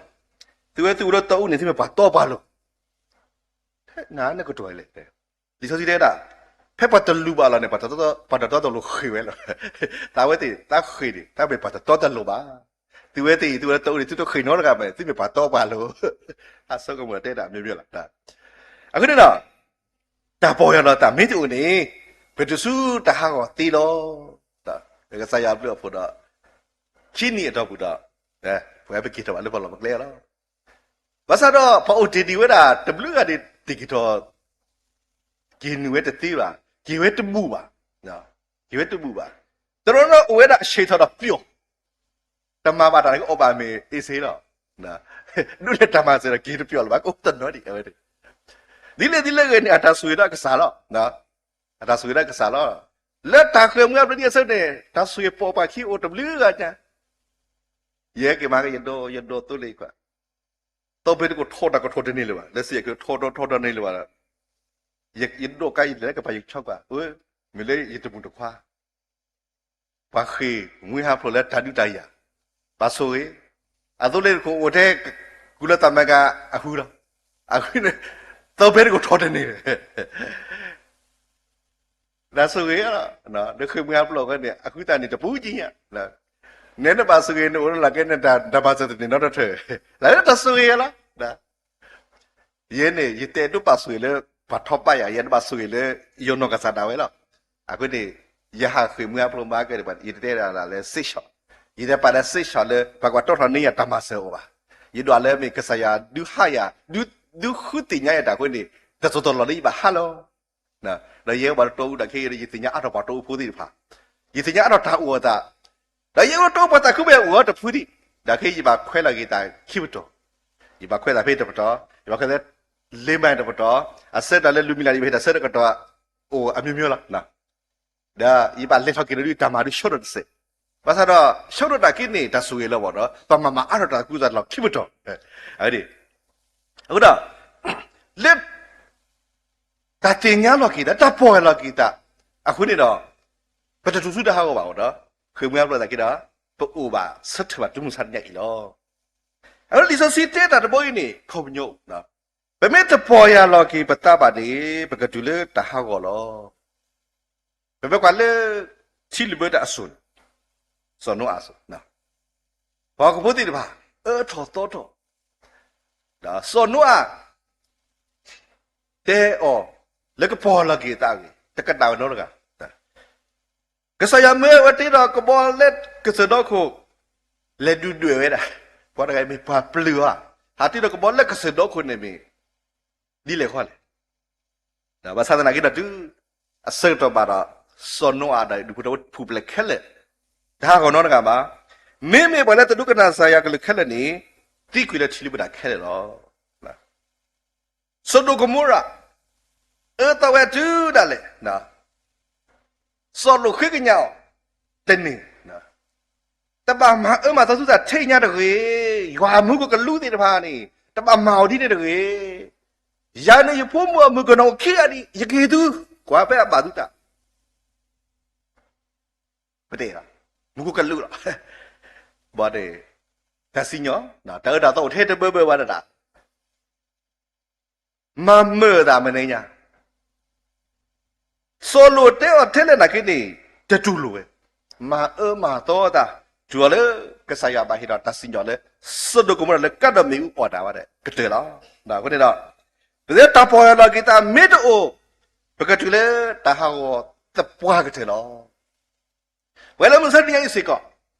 သုဝဲသုအိၣ်လၢတီအူန့ၣ် သုမ့ၢ်ပှၤတီပှၤလိၤ, နနကတိၤလဲၣ်, လံာ်စီဆှံတဲဒၣ်, ဖဲပှၤတလူၤဘၣ်လီၤန့ၣ် ပှၤတတီတလိၤဃ့ၢ်ဝဲလီၤ. သးဝဲသ့ၣ် သးဃ့ၢ်န့ၣ် သးမ့ၢ်ပှၤတတီတလိၤဘၣ်, သုဝဲသ့ၣ်အံၤ သုဝဲလၢတအိၣ်န့ၣ် သုတဃ့ၢ်နီတဂၤဘၣ်, သုမ့ၢ်ပှၤတီပှၤလိၤ, အဆိကမိၣ်တဲဒၣ်မ့ၢ်မ့ၢ်လီၤ. အဃိန့ၣ်ဒီး တၢ်ပီၢ်ယၢ်လီၤသးမ့ၢ်တအိၣ်န့ၣ် ပတုၤဆူတၢ်ဟးဂီၤသ့လီၤ. ကစၢ်ယွၤဘျုးအဖှိၣ်ဒီး ခံနံၣ်အတီၢ်ပူၤဒီး ပဝဲပက့ၤထီၣ်ဘၣ်လၢပလီၢ်ပကျဲလီၤ. ဘၣ်ဆၣ်ဒီး ပှၤအိၣ်တ့ၢ်ဒံးဝဲဒၣ် တဘျုးဂၤန့ၣ် တ့ၢ်က့ၤထီၣ် က့ၤနုာ်ဝဲတသ့ဘၣ်, က့ၤဝဲတဘူၣ်ဘၣ်, က့ၤဝဲတဘူၣ်ဘၣ်. တနီၤနီၤအိၣ်ဝဲဒၣ်ဆံးထီၣ်ဒီးပျီၢ်, တမၤဘၣ်တၢ်န့ၣ် ကအီၣ်ဘၣ်မ့ၢ်အ့ၣ်စ့လီၤ. ဒ်လဲၣ်တၢ်မၤစၢၤဒီးက့ၤတပျီၢ်လၢၤဘၣ် ကအိၣ်တနီၤဒံးဝဲ, ဒ်လဲၣ်ဒ်လဲၣ်ဂ့ၤန့ၣ် အတၢ်ဆိၣ်ဂ့ၤဒီးကစၢ်လီၤ. အတၢ်ဆိၣ်ဂ့ၤဒီးကစၢ်လီၤ. လၢတၢ်ဃ့ၢ်မှံဟးဖျိးဒ်အဆၢန့ၣ် တၢ်ဆိၣ်ဂ့ၤပိာ်ပှၤခံအိၣ်တဘျုးဂၤညါ, ယဟဲက့ၤမၤက့ၤယဒိး ယဒိးသိလ့ၣ်ကွၢ် သိးဖဲတကိးထီၣ်တၢ်ကထီၣ်တန့ၢ်လၢၤဘၣ်, လၢစံၣ်ယဲၢ်ကထီၣ်တၢ်ထီၣ်တန့ၢ်လၢၤဘၣ်, ယဒိးကါယလဲၤလၢကပၤယကဆီကွၢ်, မ့ၢ်လၢယတမုၢ်တခွါ, ပှၤဃ့ၢ်မှံဟးဖျိးလၢတၢ်ဒုးတၢ်ယၤ, ဘၣ်ဆိၣ်ဂ့ၤ, အသိးလၢတကိးအိၣ်ထဲ ကူလၢသးမဲကၤအဃုလီၤ, အဃုန့ၣ် သိးဖဲတကိးထီၣ်တန့ၢ်လၢၤ တၢ်ဆိၣ်ဂ့ၤလီၤ. နဃ့ၢ်မှံဟးဖျိးဃီန့ၣ် အဃုသၣ်န့ၣ်တပူၤကံညါ, နဲနဘၣ်ဆိၣ်ဂ့ၤန့ၣ် အိၣ်လၢကဲန့ၣ်တၢ်မၤစၢၤတန့ၢ်နီတထၢၣ်, လၢတၢ်ဆိၣ်ဂ့ၤလီၤ. ယဲန့ၣ် ယတဲဒိးဘၣ်ဆိၣ်ဂ့ၤလၢ ပှၤထီၣ်ပာ်ယၤ, ယတဘၣ်ဆိၣ်ဂ့ၤလၢ ယနီၢ်ကစၢ်ဒၣ်ဝဲလီၤ. အဃိန့ၣ် ယဟးဃ့ၢ်မှံဟးဖျိးမၤကဲန့ၣ် ယတတဲဒၣ်လၢစ့ၣ်ဆီၣ်, ယတပာ်လၢစ့ၣ်ဆီၣ်လၢ ပှၤကွၢ်တီထီၣ်န့ၢ်ယၤတၢ်မၤစၢၤအီၤဘၣ်. ယဒွးလၢမ့ၢ်ကစၢ်ယွၤဒုးဟးယၤ, ဒုးဃုသ့ၣ်ညါယၤတၢ်အဃိန့ၣ် တစိၢ်တလီၢ်လၢယဘၣ်ဟးလီၤ. ဒီးယဲဘၣ်တတီအူဒၣ်ခဲအံၤ ယသ့ၣ်ညါအါထီၣ်ပှၤတတီအူဖိသ့ၣ်တဖၣ်, ယသ့ၣ်ညါအါထီၣ်တၢ်အိၣ်အသး, ဒီးယဲအိၣ်တတီအူပှၤသးခုမ့ၢ်အိၣ်အီၤတဖုဒံး, ဒီးခဲအံၤယဘၣ်ခွဲးလီၤက့ၤသးခံပတီၢ်, ယဘၣ်ခွဲးသးဖဲတပတီၢ်, ယဘၣ်ခွဲးသး လ့ၤမးတပတီၢ်, အဆၢတၢ်လၢလူၤမံၤလၢ်ဒ်ယဘၣ်ဟ့ၣ်တၢ်ဆၢတကတီၢ် အိၣ်အမျိုးမျိုးလီၤ. ဒီးယဘၣ်လဲၤထီၣ်က့ၤဒီးတၢ်မၤဒုးဆၢထၢၣ်တစဲး, ဘၣ်ဆၣ်ဒီး ဆၢထၢၣ်တၢ်က့န့ၣ် တၢ်ဆိၣ်ဂ့ၤလီၤဘၣ်ဒီး ပမၤမၤအါထီၣ်တၢ်ကူၣ်သးလီၢ်ခံပတီၢ်, အဃိဒီး လၢ တၢ်သ့ၣ်ညါလီၤက့ၤသး တၢ်ပီၢ်ယၢ်လီၤက့ၤသး အဃိန့ၣ်ဒီး ပတတုၤဆူတၢ်ဟးဂီၤဘၣ်အဃိဒီး ဃ့ၢ်မှံဟးဖျိးသးက့ဒီး ပအိၣ်ဘၣ်ဆၢထၢၣ်ဘၣ်တုၤမုၢ်ဆါတနံၤညါအံၤလီၤ. အဃိလံာ်စီဆှံတဲတၢ်တဘီအံၤန့ၣ် ခီပညီ ပမ့ၢ်တပီၢ်ယၢ်လီၤက့ၤပသးဘၣ်န့ၣ် ပကတုၤလၢတၢ်ဟးဂီၤလီၤ. ပမ့ၢ်ကွၢ်လၢ ထံလုၢ်ဘၢတၢ်အစိၤန့ၣ် စီၤနိအၤအစိၤ, ပှၤဟီၣ်ခိၣ်ဖိသ့ၣ်တဖၣ် အၢထီၣ်သီထီၣ်, ဒီးစီၤနိအၤ တဲအီၤ လၢကပီၢ်ယၢ်လီၤက့ၤသးအဂ့ၢ် တကနၣ်ဝဲနီတဂၤ, ကစၢ်ယွၤမၢဝဲတ့ဒီးကဘီလၢကစၢၢ်ဒီခိၣ် လဲၤဒုၣ်ဒွဲၣ်ဝဲဒၣ်, ပှၤတဂၤမ့ၢ်ပှၤပျုၢ်အီၤ, ဟးတ့ဒီးကဘီလၢကစၢၢ်ဒီခိၣ်န့ၣ်မ့ၢ် ဒ်လဲၣ်ဃီလဲၣ်. ဘၣ်ဆၣ်သနာ်က့ဒီးတုၤ အဆၢကတီၢ်ဘၣ်ဒီး စီၤနိအၤဒီးဒူၣ်ဖိထၢဖိပူၤဖျဲးခဲလၢာ်, တဟးဂီၤနီတဂၤဘၣ်. မ့မ့ၢ်ပှၤလၢတဒိကနၣ်ကစၢ်ယွၤကလုၢ်ခဲလၢာ်န့ၣ် သံကွံာ်လၢထံလုၢ်ဘၢတၢ်ခဲလၢာ်လီၤ. စိၤဒိၣ်ကမိရၤ အၢသီဝဲတုၤဒၣ်လဲာ်, စီၤလိာ်ဃ့ကညးအီၤ တန့ၢ်, တဘၣ်မၤအၢမၤသီသုသးထဲညါတဂ့ၤ, ယွၤအမူကကလူးသ့ၣ်တဖၣ်န့ၣ် တဘၣ်မၤအီၤဒ်န့ၣ်တဂ့ၤ. ယၤန့ၣ်ယဖိမုၣ်အမုၢ်ကနီၤအိၣ်ခံဂၤဒံး ယကဟ့ၣ်သု, ကွၢ်ဖဲအဘၣ်သုတၢ် ပတဲလီၤ, မူကကလူးလီၤ. ဘၣ်န့ၣ် တၢ်စံၣ်ညီၣ် တၢ်အၢတၢ်သီအိၣ်ထဲတဘၢဘၢဘၣ်တဒၣ် မၤမုာ်သးမနုၤညါ, စီၤလိာ်တဲအီၤထဲလဲၣ်နာ်က့န့ၣ် တတူၢ်လိာ်ဝဲ, မၤအၢမၤသီသး, တုၤအီၤလၢကစၢ်ယွၤဘၣ်ဟ့ၣ်ဒီးတၢ်စံၣ်ညီၣ်လၢ စိၤဒိၣ်ကမိရၤလၢကါဒီးမ့ၣ်အူအီၣ်တၢ်ဝဲဒၣ်ကတၢၢ်လီၤ. အဃိန့ၣ်ဒီး ပတၢ်ပီၢ်ယၢ်လီၤက့ၤသးမ့ၢ်တအိၣ်, ပကတုၤလၢတၢ်ဟးဂီၤသပှၢ်ကတၢၢ်လီၤ. ပှၤလၢမုၢ်ဆါတနံၤညါအံၤစ့ၢ်ကီး,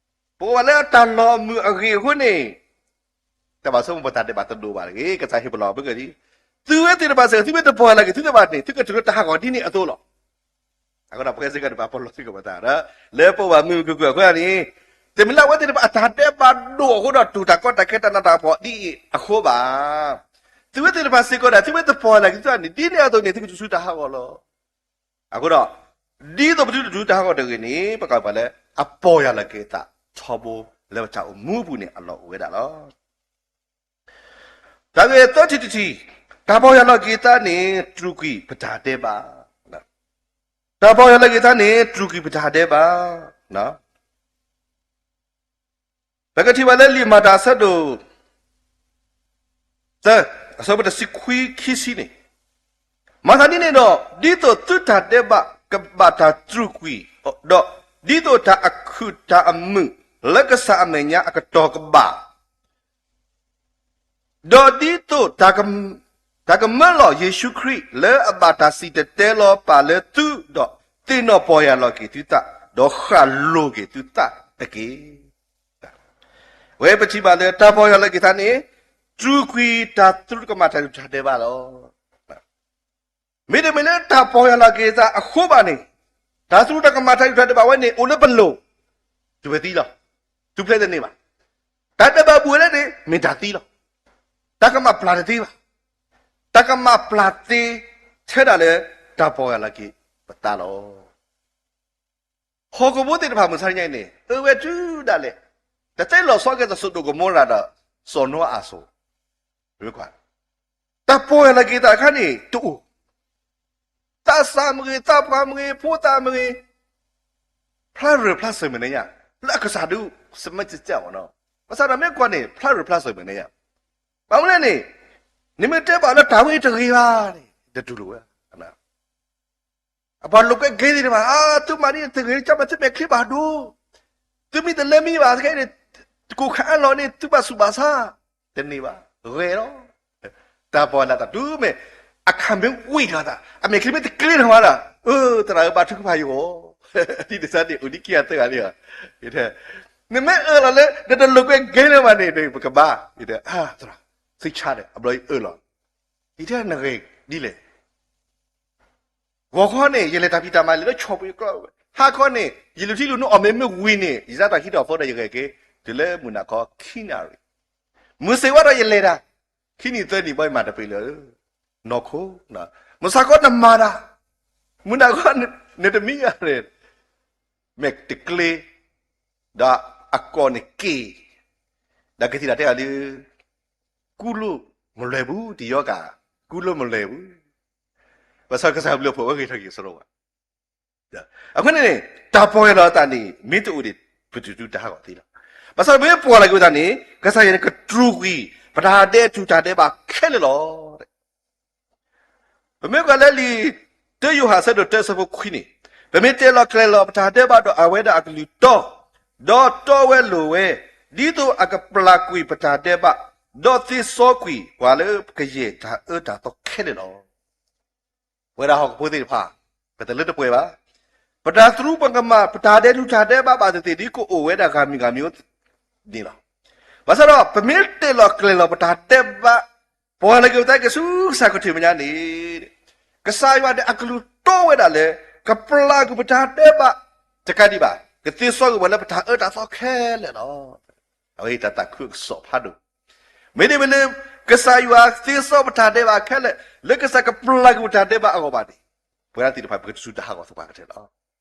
ပအိၣ်ဝဲလၢတၢ်လီၢ်မုာ်အဂ့ၢ်အဃိန့ၣ်, တၢ်ဘၣ်ဆိကမိၣ်ပတၢ်ဒဲးဘးတဒိၣ်ဘၣ်တဂ့ၤ, ကစၢ်ဟ့ၣ်ပလီၢ်ပဂ့ၢ်လံ. သုဝဲသ့ၣ်တဖၣ်စ့ၢ်ကီး သုမ့ၢ်တပီၢ်ယၢ်လီၤက့ၤသုသးဘၣ်န့ၣ် သုကတုၤလၢတၢ်ဟးဂီၤဒ်န့ၣ်အသိးလီၤ. အဃိဒီးပှၤစ့ၢ်ကီးတဘၣ်ပလီၢ်သံကွၢ်ပသးဒီး လၢပအိၣ်ဘၣ်မုာ်မုာ်ခုၣ်ခုၣ်အဃိန့ၣ်, တမ့ၢ်လၢအဝဲသ့ၣ်တဖၣ်အတၢ်ဒဲးဘးဒိၣ်အဃိဒီးတူၢ်တၢ်ကီတၢ်ခဲတၢ်နးတၢ်ဖှီၣ်ဒ်အံၤအဃိဘၣ်. သုဝဲသ့ၣ်တဖၣ်စ့ၢ်ကီးဒၣ် သုမ့ၢ်တပီၢ်ယၢ်လီၤက့ၤသုသးန့ၣ် ဒ်န့ၣ်အသိးန့ၣ် သုကတုၤဆူတၢ်ဟးဂီၤလီၤ. အဃိဒီး ဒ်သိးပသုတတုၤတၢ်ဟးဂီၤတဂ့ၤန့ၣ် ပကပှၤလၢအပီၢ်ယၢ်လီၤက့ၤအသးထီဘိ လၢပတၢ်အိၣ်မူအပူၤန့ၣ်အလီၢ်အိၣ်ဝဲဒၣ်လီၤ. တၢ်ဂ့ၢ်သၢထံၣ်တထံၣ်, တၢ်ပီၢ်ယၢ်လီၤက့ၤသးန့ၣ် တြူာ်ကွံာ်ပတၢ်ဒဲးဘး, တၢ်ပီၢ်ယၢ်လီၤက့ၤသးန့ၣ် တြူာ်ကွံာ်ပတၢ်ဒဲးဘး ပကထံၣ်ဘၣ်လၢလံာ်မၤတၢ်အဆၢဒိၣ် သၢ, အဆၢဖိတဆံခွံခံဆံန့ၣ်, မၤသးဒ်န့ၣ်ဒီး ဒ်သိးသုတၢ်ဒဲးဘးကဘၣ်တၢ်တြူာ်ကွံာ်, ဒီးဒ်သိးတၢ်အခုၣ်တၢ်အမုာ် လၢကစၢ်အမဲာ်ညါအကတီၢ်ကဘၣ် ဒီးဒ်သိး တၢ်ကမၢလီၤယ့ၣ်ၡူးခရံာ်လၢအဘၣ်တၢ်စံၣ်တဲၤတဲလီၤပာ်လၢသုဒီးသ့ၣ်နီၣ်ပီၢ်ယၢ်လီၤက့ၤသုသး, ဒီးဃၣ်လိၤက့ၤသုသးတက့ၢ်. ဝဲပထံၣ်ဘၣ်လၢတၢ်ပီၢ်ယၢ်လီၤက့ၤသးန့ၣ် တြူာ်ကွံာ်တၢ်သရူးတၢ်ကမၣ်တၢ်ဒုးတၢ်ဒဲးဘးလီၤ. မ့တမ့ၢ်လၢတၢ်ပီၢ်ယၢ်လီၤက့ၤသးအဃိဘၣ်န့ၣ်, တၢ်သရူးတၢ်ကမၣ်တၢ်ဒုးတၢ်ဒဲးဘးဝဲန့ၣ် အိၣ်လၢပလိၤ, တုၤဝဲသံလီၤ. ထူၣ်ဖျဲးတန့ၢ်ဘၣ်. တၢ်ဒဲးဘးဘူးဝဲလၢန့ၣ် မ့ၢ်တၢ်သံလီၤ. တၢ်ကမၣ်ပျၢ်တသ့ဘၣ်. တၢ်ကမၣ်ပျၢ်သ့ ထဲဒၣ်လၢတၢ်ပီၢ်ယၢ်လီၤက့ၤပသးလီၤ. ဟီၣ်ခိၣ်ဖိသ့ၣ်တဖၣ်မုၢ်ဆါတနံၤအံၤန့ၣ် အၢဝဲတုၤဒၣ်လဲာ်, တသ့လီၤဆီကဲသိး စိၤဒိၣ်ကမိရၤဒီး စီၤနိအၤအစိၤ, တၢ်ပီၢ်ယၢ်လီၤက့ၤသးအခါန့ၣ်တအိၣ်, သးစၢ်မ့ၢ်ဂ့ၤ, သးပှၢ်မ့ၢ်ဂ့ၤ, ဖိသၣ်မ့ၢ်ဂ့ၤ, ဖျါရၢၢ်ဖျါစၢၤမ့ၢ်န့ၣ်ယါ, လၢအကစၢ်ဒုး စမ့ၢ်စ့ၢ်ကီးဘၣ်နီၤ, ဘၣ်ဆၣ်ဒီးမ့ၢ်ကွၢ်န့ၣ် ဖျါရၢၢ်ဖျါစၢၤမ့ၢ်န့ၣ်ယါ, ဘၣ်မနုၤလဲၣ်န့ၣ်, နမ့ၢ်တဲဘၣ်လၢတၢ်ဝဲအံၤတဂ့ၤဘၣ်န့ၣ် တတူၢ်လိာ်ဝဲ အပှၤလိာ်ကွဲက့ၤသ့ၣ်တဖၣ်, အါ, သုမၤဒ်န့ၣ်တဂ့ၤ, ကၢ်မၤသုမဲာ်ချံဘၣ်ဒိ, သုမ့ၢ်တလဲၤမံဘၣ်ခဲအံၤန့ၣ်, တကိၢ်ခါအလီၢ်န့ၣ် သုဘၣ်ဆူးဘၣ်ဆါ, တန့ၢ်ဘၣ်, ဂဲၤလီၤ. တၢ်ပီၢ်လၢတၢ်တုၤမ့ၢ်, အခါမ့ၢ်ဝံၤထီၣ်သး, အမဲာ်ချံမ့ၢ်တကျ့ထီၣ်မးဒီး, အၢ, သရၣ်ဧၢ ဘါထုကဖၣ်ယဂီၢ်, ဒ်န့ၣ်စ့ၢ်န့ၣ် အိၣ်ဒံးခံဂၤသၢဂၤလံ, နမ့ၢ်အၢၣ်လီၤလၢ နတလိာ်ကွဲက့ၤလၢၤဘၣ်န့ၣ် ပကဘါ, ယတဲ, သရၣ်, သ့ၣ်ဆါဒီး အဘျီယအၢၣ်လီၤ, ယတဲနဂ့ၤဒ်လဲၣ် ဂီၤခီန့ၣ် ယလဲၤတၢ်ဖံးတၢ်မၤလၢလၢဆီၣ်ပူၤယကျီၢ်ဝဲ, ဟါခီန့ၣ် ယလူၤထံလူၤနူအီၣ်မ့ၤမ့ၢ်ဝံၤန့ၣ် ယစးတၢ်ဟံးထီၣ်ဖီဒီးယဂဲၤက့ၤ တုၤလၢမုၢ်နၤခီခံနၣ်ရံၣ်, မုၢ်ဆ့ၣ်ဝါဒီးယလဲၤတၢ်, ခံနံၤသၢနံၤဘၣ်ယမၤတပ့ၤလၢ နီၢ်ခိ, မုၢ်ဆါခီနမၤတၢ်, မုၢ်နၤခီနတမံယၤန့ၣ်, မဲာ်တကျ့, ဒီးအကိာ်န့ၣ်က့ၤ, ဒီးကသံၣ်တၢ်တဲအီၤလၢ ကူးလို့မလွယ်ဘူး, ဒီရောဂါကူးလို့မလွယ်ဘူး, ဘၣ်ဆၣ်ကစၢ်ဘျုးဖှိၣ်ဝဲဂ့ၤထီၣ်က့ၤ စရီဝဲ, အဃိန့ၣ်န့ၣ် တၢ်ပီၢ်ယၢ်လီၤအသးန့ၣ် မ့ၢ်တအိၣ်န့ၣ် ပတတုၤတၢ်ဟးဂီၤသ့လီၤ. ဘၣ်ဆၣ်ပမ့ၢ်ပီၢ်ယၢ်လီၤက့ၤပသးန့ၣ် ကစၢ်ယွၤန့ၣ်ကတြူာ်ကွံာ် ပတၢ်ဒဲးတူၢ်တၢ်ဒဲးဘးခဲလၢာ်လီၤ. ပမ့ၢ်ကွၢ်လၢလံာ်တၢယိၤဟၣ်အဆၢဒိၣ်တၢအဆၢဖိခွံန့ၣ်, ပမ့ၢ်တဲလီၤကျဲၤလီၤပတၢ်ဒဲးဘးဒီးအဝဲဒၣ်အကလုၢ်တီ, ဒီးတီဝဲလိၤဝဲ, ဒ်သိးအကပျၢ်ကွံာ်ပတၢ်ဒဲးဘး, ဒီးသ့စီကွံာ်ပှၤလၢကယဲၢ်တၢ်အၢတၢ်သီခဲလၢာ်လီၤ. ပဝဲဒၣ်ဟီၣ်ခိၣ်ဖိသ့ၣ်တဖၣ်, ပတလၢတပှဲၤဘၣ်. ပတၢ်သရူးပကမၣ် ပတၢ်ဒဲးတူၢ်တၢ်ဒဲးဘးဘၣ်သ့ၣ်သ့ၣ် ဒ်ကအိၣ်ဝဲဒၣ်ဂၤမံၤဂၤမံၤန့ၣ်လီၤ. ဘၣ်ဆၣ်ဒီး ပမ့ၢ်တဲလီၤကျဲၤလီၤပတၢ်ဒဲးဘး, ပီၢ်ယၢ်လီၤက့ၤပသးက့ၤဆူကစၢ်ခရံာ်မဲာ်ညါန့ၣ်, ကစၢ်ယွၤန့ၣ်အကလုၢ်တီဝဲဒၣ်လၢ ကပျၢ်ကွံာ်ပတၢ်ဒဲးဘး, တကးဒံးဘၣ် ကသ့စီကွံာ်ပှၤလၢပတၢ်အၢတၢ်သီခဲလၢာ်လီၤ. အဝဲအံၤတၢ်သးခုအကစီၣ်ဖးဒိၣ် မ့တမ့ၢ်လၢ ကစၢ်ယွၤသ့စီပတၢ်ဒဲးဘးခဲလၢာ် လၢကစၢ်ကပျၢ်ကွံာ်ပတၢ်ဒဲးဘးအဂီၢ်ဘၣ်န့ၣ်, ပဝဲဒၣ်သ့ၣ်တဖၣ်ပကတစူၢ်တၢ်ဟးဂီၤသပှၢ်ကတၢၢ်လီၤ.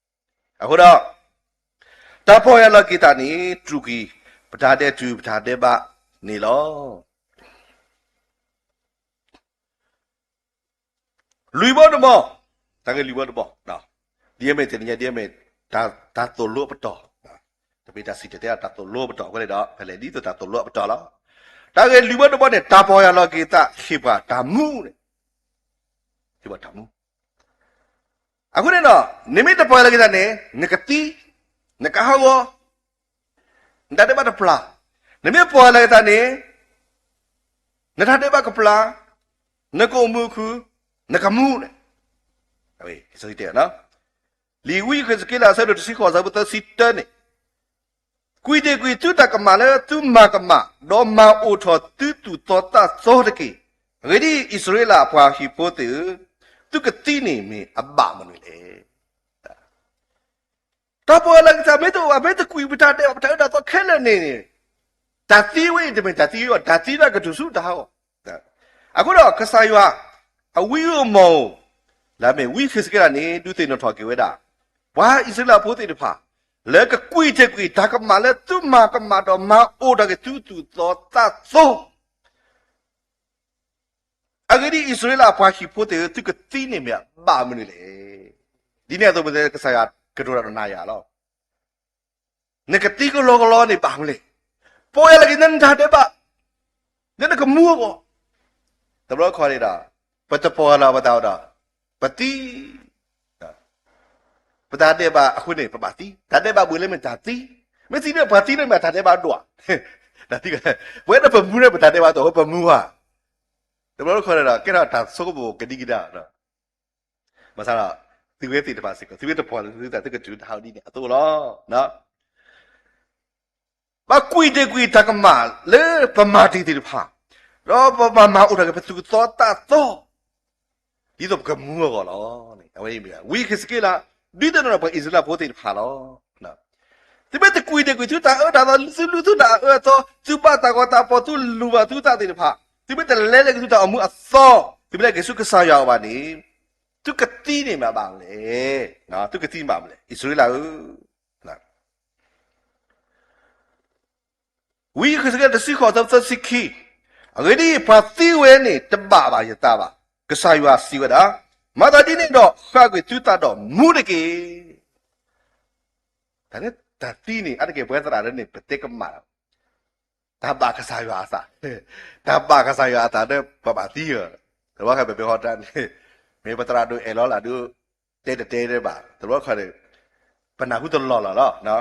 အဃိဒီး တၢ်ပီၢ်ယၢ်လီၤက့ၤသးန့ၣ် တြူာ်ကွံာ် ပတၢ်ဒဲးတူၢ်ပတၢ်ဒဲးဘးန့ၣ်လီၤ. လွံၢ်ဘီတဘီ, တၢ်ဂ့ၢ်လွံၢ်ဘီတဘီ, ဒ်အမ့ၢ်တနံၤညါ ဒ်အမ့ၢ် တၢ်သိၣ်လိအပတီၢ်, တမ့ၢ်တၢ်စံၣ်တဲၤတဲလီၤတၢ်သိၣ်လိအပတီၢ်အဃိန့ၣ်ဒီး ဖဲလဲၣ်ဒ်သိးတၢ်သိၣ်လိအပတီၢ်လီၤ. တၢ်ဂ့ၢ်လွံၢ်ဘီတဘီန့ၣ် တၢ်ပီၢ်ယၢ်လီၤက့ၤသးဟ့ၣ်ပှၤတၢ်မူန့ၣ်, ဟ့ၣ်ပှၤတၢ်မူ အဃိန့ၣ်ဒီး နမ့ၢ်တပီၢ်ယၢ်လီၤက့ၤသးန့ၣ် နကသံ, နကဟးဂီၤ, နတၢ်ဒဲးဘးတပျၢ်, နမ့ၢ်ပီၢ်ယၢ်လီၤက့ၤသးန့ၣ် နတၢ်ဒဲးဘးကပျၢ်, နကအိၣ်မုာ်ခုၣ်, နကမူန့ၣ်, လံာ်ဝံယဃ့းစက့လးအဆၢဒိၣ်တဆံဃိးအဆၢဖိသၢဆံတၢန့ၣ်, ကွံာ်တ့ၢ်ကွံာ်သုတၢ်ကမၣ်လၢသုမၤကမၣ်, ဒီးမၤအိၣ်ထီၣ်သုသူၣ်သီသးသီတက့ၢ်. အဂ့ၢ်ဒ်အံၤ, အံၣ်စရ့လးအပှၤဟံၣ်ဖိသ့ၣ်ဧၢ, သုကသံန့ၣ်မ့ၢ်အဘၣ်မနုၤလဲၣ်. တၢ်ပီၢ်ယၢ်လီၤက့ၤသးမ့ၢ်တအိၣ်ဘၣ်, မ့ၢ်တကွံာ်ပတၢ်ဒဲးဘး ပတၢ်အၢတၢ်သီခဲလၢာ်န့ၣ်, တၢ်သံဝဲအံၤတမ့ၢ်တၢ်သံဝဲဘၣ်, တၢ်သံလၢအကတုၤဆူတၢ်ဟးဂီၤ. အဃိဒီးကစၢ်ယွၤ အဝံဧိၤမီၢ်ဧိၤ, လၢအမ့ၢ်ဝံယဃ့းစက့လးန့ၣ် ဒုးသ့ၣ်နီၣ်ထီၣ်က့ၤဝဲဒၣ် ပှၤအံၣ်စရ့လးဖိသ့ၣ်တဖၣ် လၢကကွံာ်တ့ၢ်ကွံာ် တၢ်ကမၣ်လၢသုမၤကမၣ်ဒီးမၤအိၣ်ထီၣ်က့ၤသုသူၣ်သီသးသီ အဂ့ၢ်ဒ်အံၤ, အံၣ်စရ့လးအပှၤဟံၣ်ဖိသ့ၣ်ဧၢ, သုကသံန့ၣ်မ့ၢ်အဘၣ်မနုၤလဲၣ်. ဒ်န့ၣ်အသိးမ့ၢ်ကစၢ်ယွၤကတိၤတၢ်ဒီးနၤယၤလီၤ. နကသံကလီကလီန့ၣ်ဘၣ်မနုၤလဲၣ်. ပီၢ်ယၢ်လီၤက့ၤနတၢ်ဒဲးဘး လၢနကမူအဂီၢ်, တဘျီခီန့ၣ်ဒီး ပတပီၢ်ယၢ်လီၤပသးဒီး ပသံ ပတၢ်ဒဲးဘးအဃိန့ၣ် ပဘၣ်သံ, တၢ်ဒဲးဘးဘူးလၢမ့ၢ်တၢ်သံ, မ့ၢ်သံန့ၣ်ပှၤသံန့ၣ်မ့ၢ်တၢ်ဒဲးဘးဒိၣ်ဧါ, ပဝဲဒၣ်ပမူန့ၣ် ပတၢ်ဒဲးဘးဒိၣ် ပမူဧါ, တဘျီတခီၣ်န့ၣ်ဒီး ကဲထီၣ်တၢ်ဆိကမိၣ်ကဒံကဒါ, ဘၣ်ဆၣ်ဒီး သုဝဲသ့ၣ်တဖၣ်စ့ၢ်ကီး သုဝဲတပှၢ်လၢသုသး သုကတုၤတၢ်ဟးဂီၤဒ်န့ၣ်အသိးလီၤ. ပကွံာ်တ့ၢ်ကွံာ်တၢ်ကမၣ်လၢပမၤတ့ၢ်သ့ၣ်တဖၣ်, ဒီးပဘၣ်မၤအိၣ်ထီၣ်က့ၤပသူၣ်ကသီသးသီ, ဒ်သိးပကမူအဂီၢ်လီၤ. အဝဲအံၤမ့ၢ်ဝံယဃ့းစက့လး ဒုးသ့ၣ်နီၣ်ထီၣ်ပှၤအံၣ်စရ့လးဖိသ့ၣ်တဖၣ်လီၤ. သုမ့ၢ်တကွံာ်တ့ၢ်ကွံာ်သုတၢ်အၢတၢ်သီ, သုလူသုတၢ်အၢအသီ, သုဘၣ်တၢ်ဂီၤတၢ်ဖီၣ်, သုလိၣ်ဘၣ်သုသးသ့ၣ်တဖၣ်, သုမ့ၢ်တလဲၤလၢက့ၤသုတၢ်အိၣ်မူအသီ, သုမ့ၢ်လဲၤက့ၤဆူကစၢ်ယွၤအအိၣ်ဘၣ်န့ၣ်, သုကသံန့ၣ်မ့ၢ်အဘၣ်မနုၤလဲၣ်. သုကသံမ့ၢ်အဘၣ်မနုၤလဲၣ် အံၣ်စရ့လးဧၢ. ဝံယဃ့းစက့လး တဆံဃိး သၢဆံခံ, အဂ့ၢ်ဒ်အံၤ, ပှၤသံဝဲန့ၣ် တဘၣ်ဘၣ်ယသးဘၣ်. ကစၢ်ယွၤစံးဝဲဒၣ်, မၤသးဒ်န့ၣ်ဒီး ဃၣ်ကွံာ်သုသးဒီးမူတက့ၢ်. တၢ်န့ၣ် တၢ်သံန့ၣ် အါတက့ၢ်ပဝဲသရၣ်ဒ်န့ၣ် ပတဲကမၣ်လီၤ. တၢ်ဘၣ်ကစၢ်ယွၤအသး, တၢ်ဘၣ်ကစၢ်ယွၤအသးဒီး ပှၤဘၣ်သံဧါ. တဘျီခါပမ့ၢ်ဟီတၢ်န့ၣ်, မ့ၢ်ပသရၣ်ဒိၣ်အဲၣ်လီၤလၢဒိၣ်, တဲတတဲဒၣ်ဘၣ်, တဘျီခါန့ၣ် ပနၢ်ဟူတလီၢ်လီၢ်လီၤ.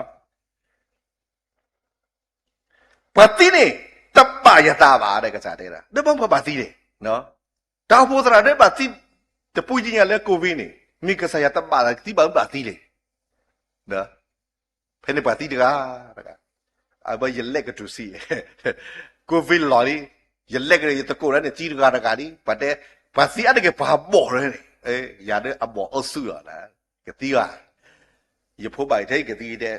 ပှၤသံန့ၣ် တဘၣ်ယသးဘၣ် ဒီးကစၢ်တဲဒၣ်, ဒီးဘၣ်မနုၤပှၤဘၣ်သံလဲၣ်. တၢ်အိၣ်ဖှိၣ်သရၣ်ဒိၣ်ဘၣ်သံ, တပူၤညါလၢ COVID န့ၣ် မ့ၢ်ကစၢ်ယွၤတဘၣ်သး ကသံဘၣ်မနုၤဘၣ်သံလဲၣ်. ဖဲန့ၣ်ပှၤသံတဂၤတဂၤ, အဘၣ်ယလဲၤကတုၤဆံး, COVID လီၤလံ, ယလဲၤကဒီးယသကိးဒီးန့ၣ် သံတဂၤတဂၤလံ, ပှၤတဲ, ပှၤသံအါတက့ၢ်ပှၤဘီၣ်လီၤန့ၣ်, ယၤဒၣ်အဘီၣ်အိၣ်ဆူၣ်လီၤ, ကသံဘၣ်, ယဖိဘၣ်အံၤထဲအံၤကသံတဲ,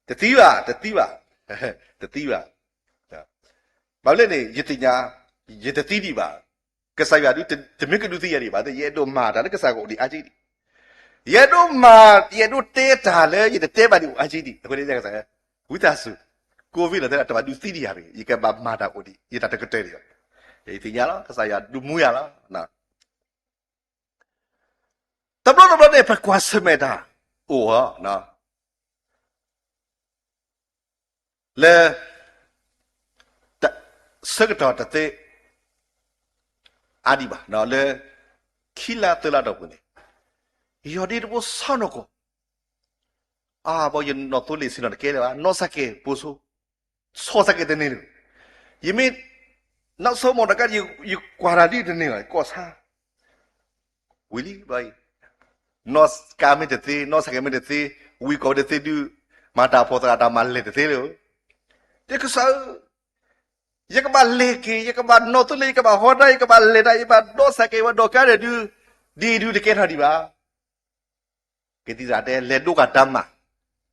တသံဘၣ်, တသံဘၣ်, တသံဘၣ်. ဘၣ်မနုၤလဲၣ်န့ၣ် ယသ့ၣ်ညါ, ယတသံဒံးဘၣ်. ကစၢ်ယွၤဒုး တမ့ၢ်ကဒုးသံယၤဒံးဘၣ်, ယအဲၣ်ဒိးမၤတၢ်လၢကစၢ်ကအိၣ်ဒံးအါကံဒံး, ယအဲၣ်ဒိးမၤ, ယအဲၣ်ဒိးတဲတၢ်လၢယတတဲဘၣ်ဒံးအိၣ်အါကံဒံး, အဃိန့ၣ် ဝံသးစူၤ, COVID လီၤတဲဒၣ် တဘၣ်ဒုးသံဒံးယၤတဂ့ၤ, ယကဘၣ်မၤတၢ်အိၣ်ဒံး ယတၢ်တကတၢၢ်ဒံးလီၤ. ယသ့ၣ်ညါလီၤ ကစၢ်ယွၤဒုးမူယၤလီၤ. တဘျီတဘျီန့ၣ် ပကွၢ်ဆၢၣ်မဲာ်တၢ်အိၣ်ဧါ, လၢ ဆၢကတီၢ်တသ့ အါဒံးဘၣ်, လၢ ခံလါသၢလါတီၢ်ပူၤန့ၣ်, ယီၤဒ့တဘိဆီနီၢ်ကီၢ်, အါဘီ ယနီၣ်သိလ့ၣ်ဆ့ၣ်နီၤတကဲလၢၤဘၣ်, နီၢ်ဆါကဲၤပိာ်ဆိ, ဆီၣ်ဆါကဲၤတန့ၢ်လၢၤ, ယမ့ၢ် နီၣ်ဆိမိၢ်တကါ ယကွၢ်တၢ်ဒ်တန့ၢ်လီၤ ကီၢ်ဆါ ဝံၤလံဘၣ်အံၤ, နီၢ်ကါမ့ၢ်တသ့, နီၢ်ဆါကဲၤမ့ၢ်တသ့, ဝံၤကီၢ်ဝဲတသ့ဒုး, မၤတၢ်ဖိသရၣ်တၢ်မၤလဲၤတသ့လၢၤ, တဲကစၢ်ဧၢ, ယကဘၣ်လဲၤက့ၤ, ယကဘၣ်နီၣ်သိလ့ၣ်, ယကဘၣ်ဟီတၢ်, ယကဘၣ်လဲၤတၢ်, ယဘၣ်နီၢ်ဆါကဲၤ ယဘၣ်နီၣ်ကါဒီးဒုး, ဒ်ဒုးတကဲထီၣ်ဒံးဘၣ်. ကသံၣ်သရၣ်တဲ လဲၤဒိက့ၤတၢ်မၤ,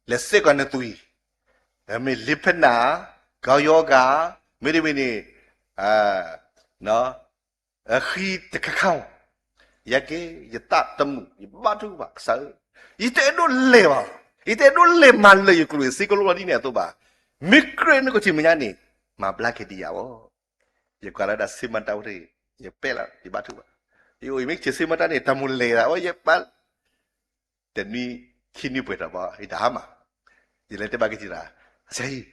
လဲၤစဲးကီးနသွံၣ်, မ့ၢ်လ့ဖဲနၢ်, ကီယီဂၤ, မ့တမ့ၢ်န့ၣ် ဃံတခါခါ, ယက့ၤ ယသးတမုာ် ယဘါထုကဖၣ်ကစၢ်ဧၢ, ယတအဲၣ်ဒိးလဲၤဘၣ်, ယတအဲၣ်ဒိးလဲၤမၤလၢာ်ယကျိၣ်ယစ့ကလိလီၤဒ်န့ၣ်အသိးဘၣ်, မ့ၢ်ကြၢးနကထံၣ်မဲာ်ညါန့ၣ် မၤဘျါက့ၤဒံးယၤအီၤ, ယကွၢ်လၢဒၣ်စ့မတၢ်ဝဲတဂ့ၤ, ယပဲလီၤ ယဘါထုကဖၣ်, ယအိၣ်ယမ့ၢ်ကထံၣ်စ့မတၢ်န့ၣ် တၢ်မိၣ်လဲၤသးဝဲ ယပာ် တနွံခံနွံပှဲၤထီၣ်ဘၣ် ယတၢ်ဟါမၢ်, ယလဲၤတဲဘၣ်က့ၤတၢ်, အဆၢဟံၣ်,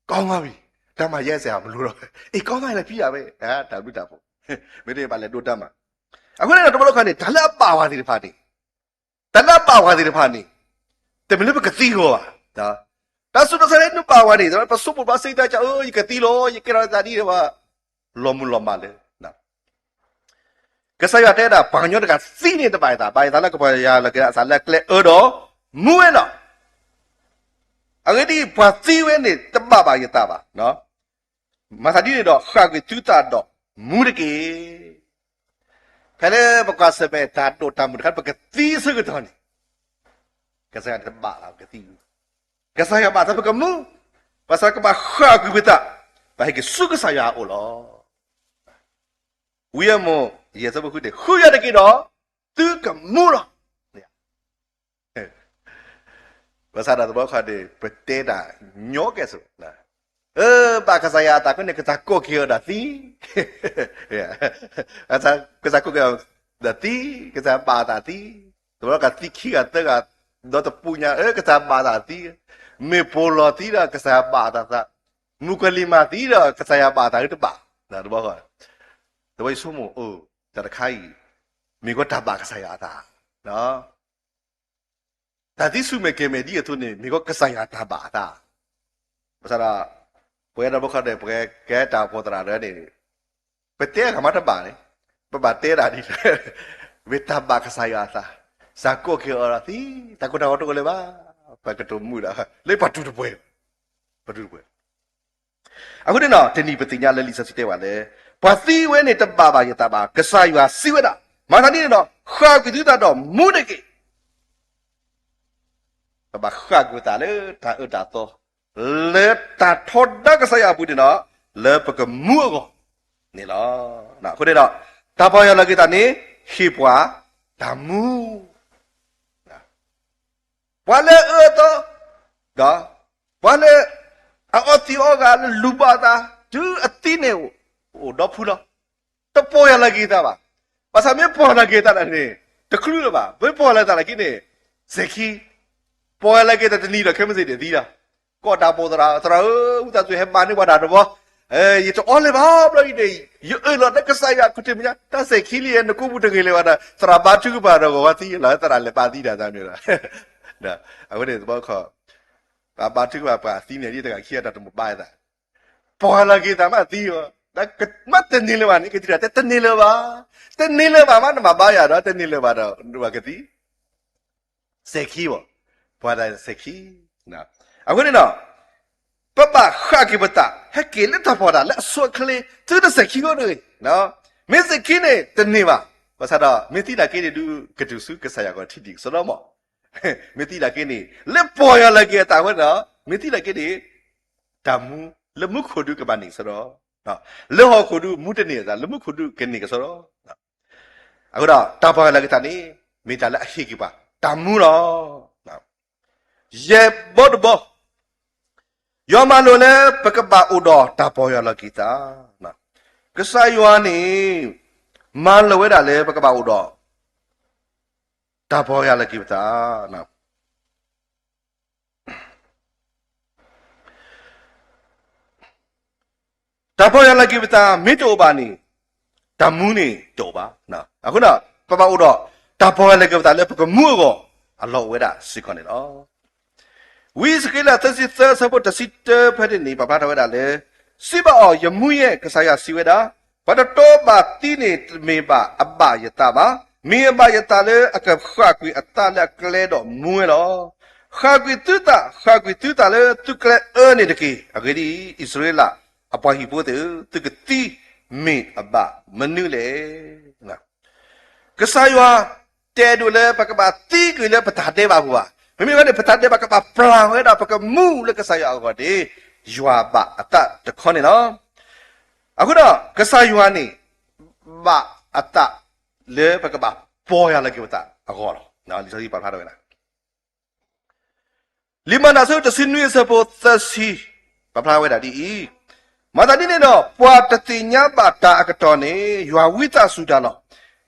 ကီမးဝံၤ, တၢ်မၤယဲစ့ၢ်မလိၤဒီး, အ့ၣ် ကီမးလၢဖံယၤဝဲ, တၢ်ဘျုးတၢ်ဖှိၣ်, မ့တမ့ၢ်ဘၣ်လဲၤဒိတၢ်မၤ, အဃိန့ၣ်ဒီးတဘျီတခီန့ၣ် တၢ်လၢအဘၣ်ဝဲသ့ၣ်တဖၣ်န့ၣ်, တၢ်လၢအဘၣ်ဝဲသ့ၣ်တဖၣ်န့ၣ်, တမ့ၢ်လၢပကသံဂီၢ်ဘၣ်, တၢ်စူးတၢ်ဆါလၢနဘၣ်ဝဲန့ၣ် ပဆိကမိၣ်ဘၣ်စ့ၢ်ကီး ယကသံလီၤ ယကဲထီၣ်သးဒ်ဒီး လီၤမုၢ်လီၤမၢ်လၢ ကစၢ်ယွၤတဲဒၣ် ပှၤကညီတဂၤသံန့ၣ်တဘၣ်ယသး, ဘၣ်ယသးလၢကပီၤယၤလီၤက့ၤအသးလၢကျဲအၢဒီးမူဝဲလီၤ. အဂ့ၢ်ဒ်အံၤ, ပှၤသံဝဲန့ၣ်တဘၣ်ဘၣ်ယသးဘၣ်. မၤသးဒ်န့ၣ်ဒီး ဃၣ်ကွံာ်သုသးဒီးမူတက့ၢ်. ဖဲလၢပကွၢ်ဆၢၣ်မဲာ်တၢ်ဒိၣ်တၢ်မုၢ်တခါ ပကသံဆၢကတီၢ်န့ၣ် ကစၢ်ယွၤတဘၣ်ဘၣ်ပကသံ, ကစၢ်ယွၤဘၣ်သးပကမူ, ဘၣ်ဆၣ်ကဘၣ်ဃၣ်ကွံာ်ပသး, ဘၣ်ဟဲက့ၤဆူကစၢ်ယွၤအအိၣ်လီၤ. ဝံယမိၢ်ယဲၢ်ဆၢဖိဃုန့ၣ် ဃုယၤတက့ၢ်ဒီး သုကမူလီၤ. ဘၣ်ဆၣ်ဒီးတဘျီခီန့ၣ် ပတဲတၢ်ညီကဲၣ်ဆိး, ဘၣ်ကစၢ်ယွၤအသးခဲန့ၣ် ကစၢ်ကိးက့ၤအီၤဒီးသံ, ကစၢ်ကိးက့ၤအီၤဒီးသံ, ကစၢ်ဘၣ်အသးသံ, တဘျီခီသံခံဂၤသၢဂၤ, ဒီးတပူၤညါ ကစၢ်ဘၣ်အသးသံ, မ့ၢ်ပိာ်လီၤသံဒီး ကစၢ်ယွၤဘၣ်အသးသး, မုၣ်ကီၤလံၢ်မၤသံဒီး ကစၢ်ယွၤဘၣ်အသးတဘၣ်, တဘျီ, တဘျီယဆိကမိၣ် တၢ်တခါအံၤ မ့ၢ်ကီးတၢ်ဘၣ်ကစၢ်ယွၤအသး တၢ်သံဆူၣ်မဲာ်ကဲၤမဲာ်ဒ်အသိးန့ၣ် မ့ၢ်ကီးကစၢ်ယွၤတၢ်ဘၣ်အသး. ဘၣ်ဆၣ်ဒီး ပဝဲဒီးဖိခီန့ၣ် ပကဲတၢ်အိၣ်ဖှိၣ်သရၣ်ဒီးန့ၣ် ပတဲဂၤမးတဘၣ်န့ၣ်, ပဘၣ်တဲဒၣ်ဒ်လဲၣ်, မ့ၢ်တၢ်ဘၣ်ကစၢ်ယွၤအသး, စၢ်ကိးက့ၤအီၤဒီးသံ, တၢ်ကိၢ်တၢ်ဂီၤတအိၣ်လၢၤဘၣ်, ပကတိၤမုာ်ဒီး လၢပှၤတူၢ်တပှဲၤ, ပှၤတူၢ်တပှဲၤ အဃိန့ၣ်ဒီး တနံၤပသ့ၣ်ညါလၢလံာ်စီဆှံတဲဘၣ်လၢ ပှၤသံဝဲန့ၣ်တဘၣ်ဘၣ်ယသးဘၣ်, ကစၢ်ယွၤစံးဝဲဒၣ်, မၤသးဒ်န့ၣ်ဒီး ဃၣ်ကွံာ်သုသးဒီးမူတက့ၢ်. ပဘၣ်ဃၣ်ကွံာ်သးလၢတၢ်အၢတၢ်သီ, လၢတၢ်ထီဒါကစၢ်ယွၤအပူၤန့ၣ်ဒီး လၢပကမူအဂီၢ်န့ၣ်လီၤ. အဃိန့ၣ်ဒီး တၢ်ပီၢ်ယၢ်လီၤက့ၤသးန့ၣ် ဟ့ၣ်ပှၤတၢ်မူ ပှၤလၢအအၢအသီ, ဒီးပှၤလၢအအီသံးအီဂၤလၢလူၤဘၣ်အသး, တုၤအသံန့ၣ်အိၣ်ဒီဖုလီၤ. တပီၢ်ယၢ်လီၤက့ၤသးဘၣ်. ဘၣ်ဆၣ်မ့ၢ်ပီၢ်ယၢ်လီၤက့ၤသးန့ၣ် တချုးလၢၤဘၣ်. မ့ၢ်ပီၢ်ယၢ်လီၤက့ၤသးလၢခံန့ၣ် စဲၤခံ, ပီၢ်ယၢ်လီၤက့ၤသးတနံၤဒီးခဲမုၢ်ဆ့ၣ်န့ၣ်သံလီၤ. ကိးတၢ်ပိာ်သရၣ်, သရၣ်ဧၢ, ဝံသးစူၤဟဲမၤန့ၢ်ပှၤတၢ်တဘျီ, ယတအီလၢၤဘၣ်ဘျီအံၤန့ၣ်, ယအၢၣ်လီၤလၢကစၢ်ယွၤခီၣ်ထံးမဲာ်ညါ, တၢ်စဲၤခံလံ, နကိးပူၤတဂ့ၤလၢၤဘၣ်ဒီး သရၣ်ဘါထုကဖၣ်ဒီးဂီၤဝဲသံလီၤ, သရၣ်လဲၤဘါသံတၢ်သးမ့ၢ်လီၤ. အဝဲန့ၣ်သဘီခီၣ်, ဘါထုကဖၣ်ပှၤသံန့ၣ် ဒ်တဂၤခံဂၤတၢ်တမ့ၢ်ဘါအသး, ပီၢ်ယၢ်လီၤက့ၤသးမ့ၢ်သံအီၤ, မ့ၢ်တန့ၢ်လၢၤဘၣ်န့ၣ် ကသံၣ်တၢ်တဲတန့ၢ်လၢၤဘၣ်, တန့ၢ်လၢၤဘၣ်မး နမၤဘါယွၤဒီး တန့ၢ်လၢၤဘၣ်ဒီး နဘၣ်ကသံ စဲၤခံဘၣ်, ပှၤသးစဲၤခံ. အဃိန့ၣ်ဒီး ပဘၣ်ဃၣ်က့ၤပသး ဟဲက့ၤလၢတၢ်ဖီၣ်တၢ်လၢအဆိအချ့ သုတစဲၤခံအီၤတဂ့ၤ. မ့ၢ်စဲၤခံန့ၣ်တန့ၢ်ဘၣ်, ဘၣ်ဆၣ်ဒီး မ့ၢ်သံနာ်က့န့ၣ် ဒုးကတုၤဆူကစၢ်ယွၤကီၢ်ထံးဒံးကစီဒီမး. မ့ၢ်သံနာ်က့န့ၣ် လၢပီၢ်ယၢ်လီၤက့ၤအသးဝဲဒီး မ့ၢ်သံနာ်က့န့ၣ် တၢ်မူ လၢမူခိၣ်ဒုးကဘၣ်န့ၢ်ကစီဒီ, လၢဟီၣ်ခိၣ်ဒုးမူတန့ၢ်အသး လၢမူခိၣ်ဒုးကန့ၢ်ကစီဒီ. အဃိဒီး တၢ်ပီၢ်ယၢ်လီၤက့ၤသးန့ၣ် မ့ၢ်တၢ်လၢအဟ့ၣ်က့ၤပှၤ တၢ်မူလီၤ. ယဲၢ်ဘီတဘီ, ယွၤမၤလိာ်လၢပကဘၣ်အိၣ်ဒီးတၢ်ပီၢ်ယၢ်လီၤက့ၤသး, ကစၢ်ယွၤန့ၣ် မၤလိာ်ဝဲဒၣ်လၢပကဘၣ်အိၣ်ဒီး တၢ်ပီၢ်ယၢ်လီၤက့ၤပသး တၢ်ပီၢ်ယၢ်လီၤက့ၤပသး မ့ၢ်တအိၣ်ဘၣ်န့ၣ် တၢ်မူန့ၣ်တအိၣ်ဘၣ်. အဃိဒီး ပဘၣ်အိၣ်ဒီး တၢ်ပီၢ်ယၢ်လီၤက့ၤပသးလၢပကမူအဂီၢ် အလီၢ်အိၣ်ဝဲဒၣ်စ့ၢ်ကီးန့ၣ်လီၤ. ဝံယၡါယၤ သၢဆံသၢ အဆၢဖိတဆံတၢ ဖဲန့ၣ်န့ၣ် ပာ်ဖျါထီၣ်ဝဲဒၣ်လၢ စံးဘၣ်အီၤ, ယမူယဲၢ်, ကစၢ်ယွၤစံးဝဲဒၣ်, ပှၤတတီဘၣ်သံန့ၣ် တမ့ၢ်ဘၣ်အဘၣ်ယသးဘၣ်, မ့ၢ်အဘၣ်ယသးလၢအကဃၣ်ကွံာ်အသးလၢအကျဲဒီးမူဝဲလီၤ. ဃၣ်ကွံာ်သုသး, ဃၣ်ကွံာ်သုသးလၢသုကျဲအၢန့ၣ်တက့ၢ်. အဂ့ၢ်ဒ်အံၤ, အံၣ်စရ့လးအပှၤဟံၣ်ဖိသ့ၣ်ဧၢ, သုကသံမ့ၢ်အဘၣ်မနုၤလဲၣ်. ကစၢ်ယွၤတဲဒိးလၢပကဘၣ်သံကွံာ်လၢပတၢ်ဒဲးဘးပူၤဘၣ်. မ့မ့ၢ်ဝဲန့ၣ် ပတၢ်ဒဲးဘးကဘၣ်ပျၢ်ဝဲဒၣ် ပကမူလၢကစၢ်ယွၤအဂီၢ်န့ၣ် ယွၤဘၣ်အသးတခီန့ၣ်လီၤ. အဃိဒီး ကစၢ်ယွၤန့ၣ် ဘၣ်အသးလၢပကဘၣ်ပီၢ်ယၢ်လီၤက့ၤပသးအဂီၢ်လီၤ. လံာ်စီဆှံပာ်ဖျါထီၣ်ဝဲဒၣ် လံာ်မၤတၢ်အဆၢတဆံနွံအဆၢဖိသၢဆံ ပာ်ဖျါဝဲဒၣ်ဒ်အံၤ, မၤသးဒ်န့ၣ်ဒီး ပှၤတသ့ၣ်ညါဘၣ်တၢ်အကတီၢ်န့ၣ် ယွၤဝံသးစူၤတၢ်လီၤ.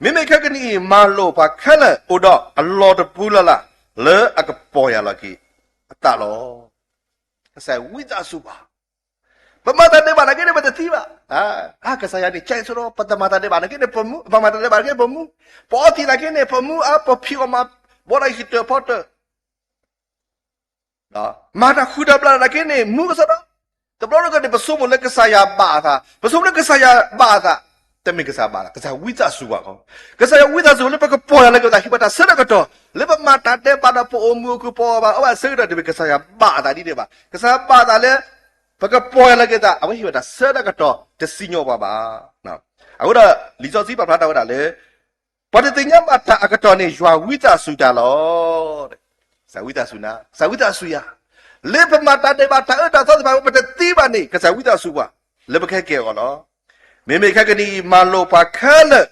မ့မ့ၢ်ခဲကနံၣ်အံၤ မၤလိာ်ပှၤခဲလၢာ်အိၣ်ဒီးအလီၢ်တပူၤလၢ်လၢ် လၢအကပီၢ်ယၢ်လီၤက့ၤအသးလီၤ. ကစၢ်ယွၤဝံသးစူၤပှၤ ပမၤတၢ်ဒဲးဘးနာ်က့န့ၣ် ပတသံဘၣ်. ကစၢ်ယွၤန့ၣ် ကဲဆိဒီး ပတမၤတၢ်ဒဲးဘးနာ်က့န့ၣ် ပမူ, ပမၤတၢ်ဒဲးဘးနာ်က့န့ၣ် ပမူ, ပအီသံးနာ်က့န့ၣ် ပမူ, အါ ပဖံးအီၣ်မၤ ဘီဒီးဟံၣ်တၢၢ်ဖီတၢၢ်, မၤတၢ်ဃုာ်တၢ်ဘျၣ်နာ်က့န့ၣ် မူကစီဒီ, တဘျီတခီန့ၣ် ပဆိကမိၣ်လၢကစၢ်ယွၤဘၣ်အသး, ပဆိကမိၣ်လၢကစၢ်ယွၤဘၣ်အသး, တမ့ၢ်ကစၢ်ယွၤဘၣ်အသး, ကစၢ်ယွၤဝံသးစူၤဘၣ်ခီ, ကစၢ်ယွၤဝံသးစူၤလၢပကပီၢ်ယၢ်လီၤက့ၤပသး ဟ့ၣ်ပှၤတၢ်ဆၢတၢ်ကတီၢ် လၢပမၤတၢ်ဒဲးဘးဒီး ပအိၣ်မုာ်အိၣ်ခုၣ် ပအီၣ်ဘၣ်အီဘၣ်အဆၢကတီၢ် တမ့ၢ်ကစၢ်ယွၤဘၣ်အသးဒ်န့ၣ်ဘၣ်. ကစၢ်ယွၤဘၣ်အသးလၢ ပကပီၢ်ယၢ်လီၤက့ၤသး အဝဲဟ့ၣ်ဝဲတၢ်ဆၢတၢ်ကတီၢ် တစံၣ်ညီၣ်ပှၤဘၣ်. အဃိဒီး လံာ်စီဆှံပာ်ဖျါထီၣ်ဝဲဒၣ်လၢ ပှၤတသ့ၣ်ညါဘၣ်တၢ်အကတီၢ်န့ၣ် ယွၤဝံသးစူၤတၢ်လီၤ. ကစၢ်ဝံသးစူၤနၤ, ကစၢ်ဝံသးစူၤယၤ, လၢပမၤတၢ်ဒဲးဘး တၢ်အၢတၢ်သီသ့ၣ်တဖၣ် ပတသံဘၣ်န့ၣ် ကစၢ်ဝံသးစူၤပှၤ လၢပကဟဲက့ၤအဂီၢ်လီၤ. မ့မ့ၢ်ခဲကနံၣ်အံၤ မၤလိာ်ပှၤခဲလၢာ်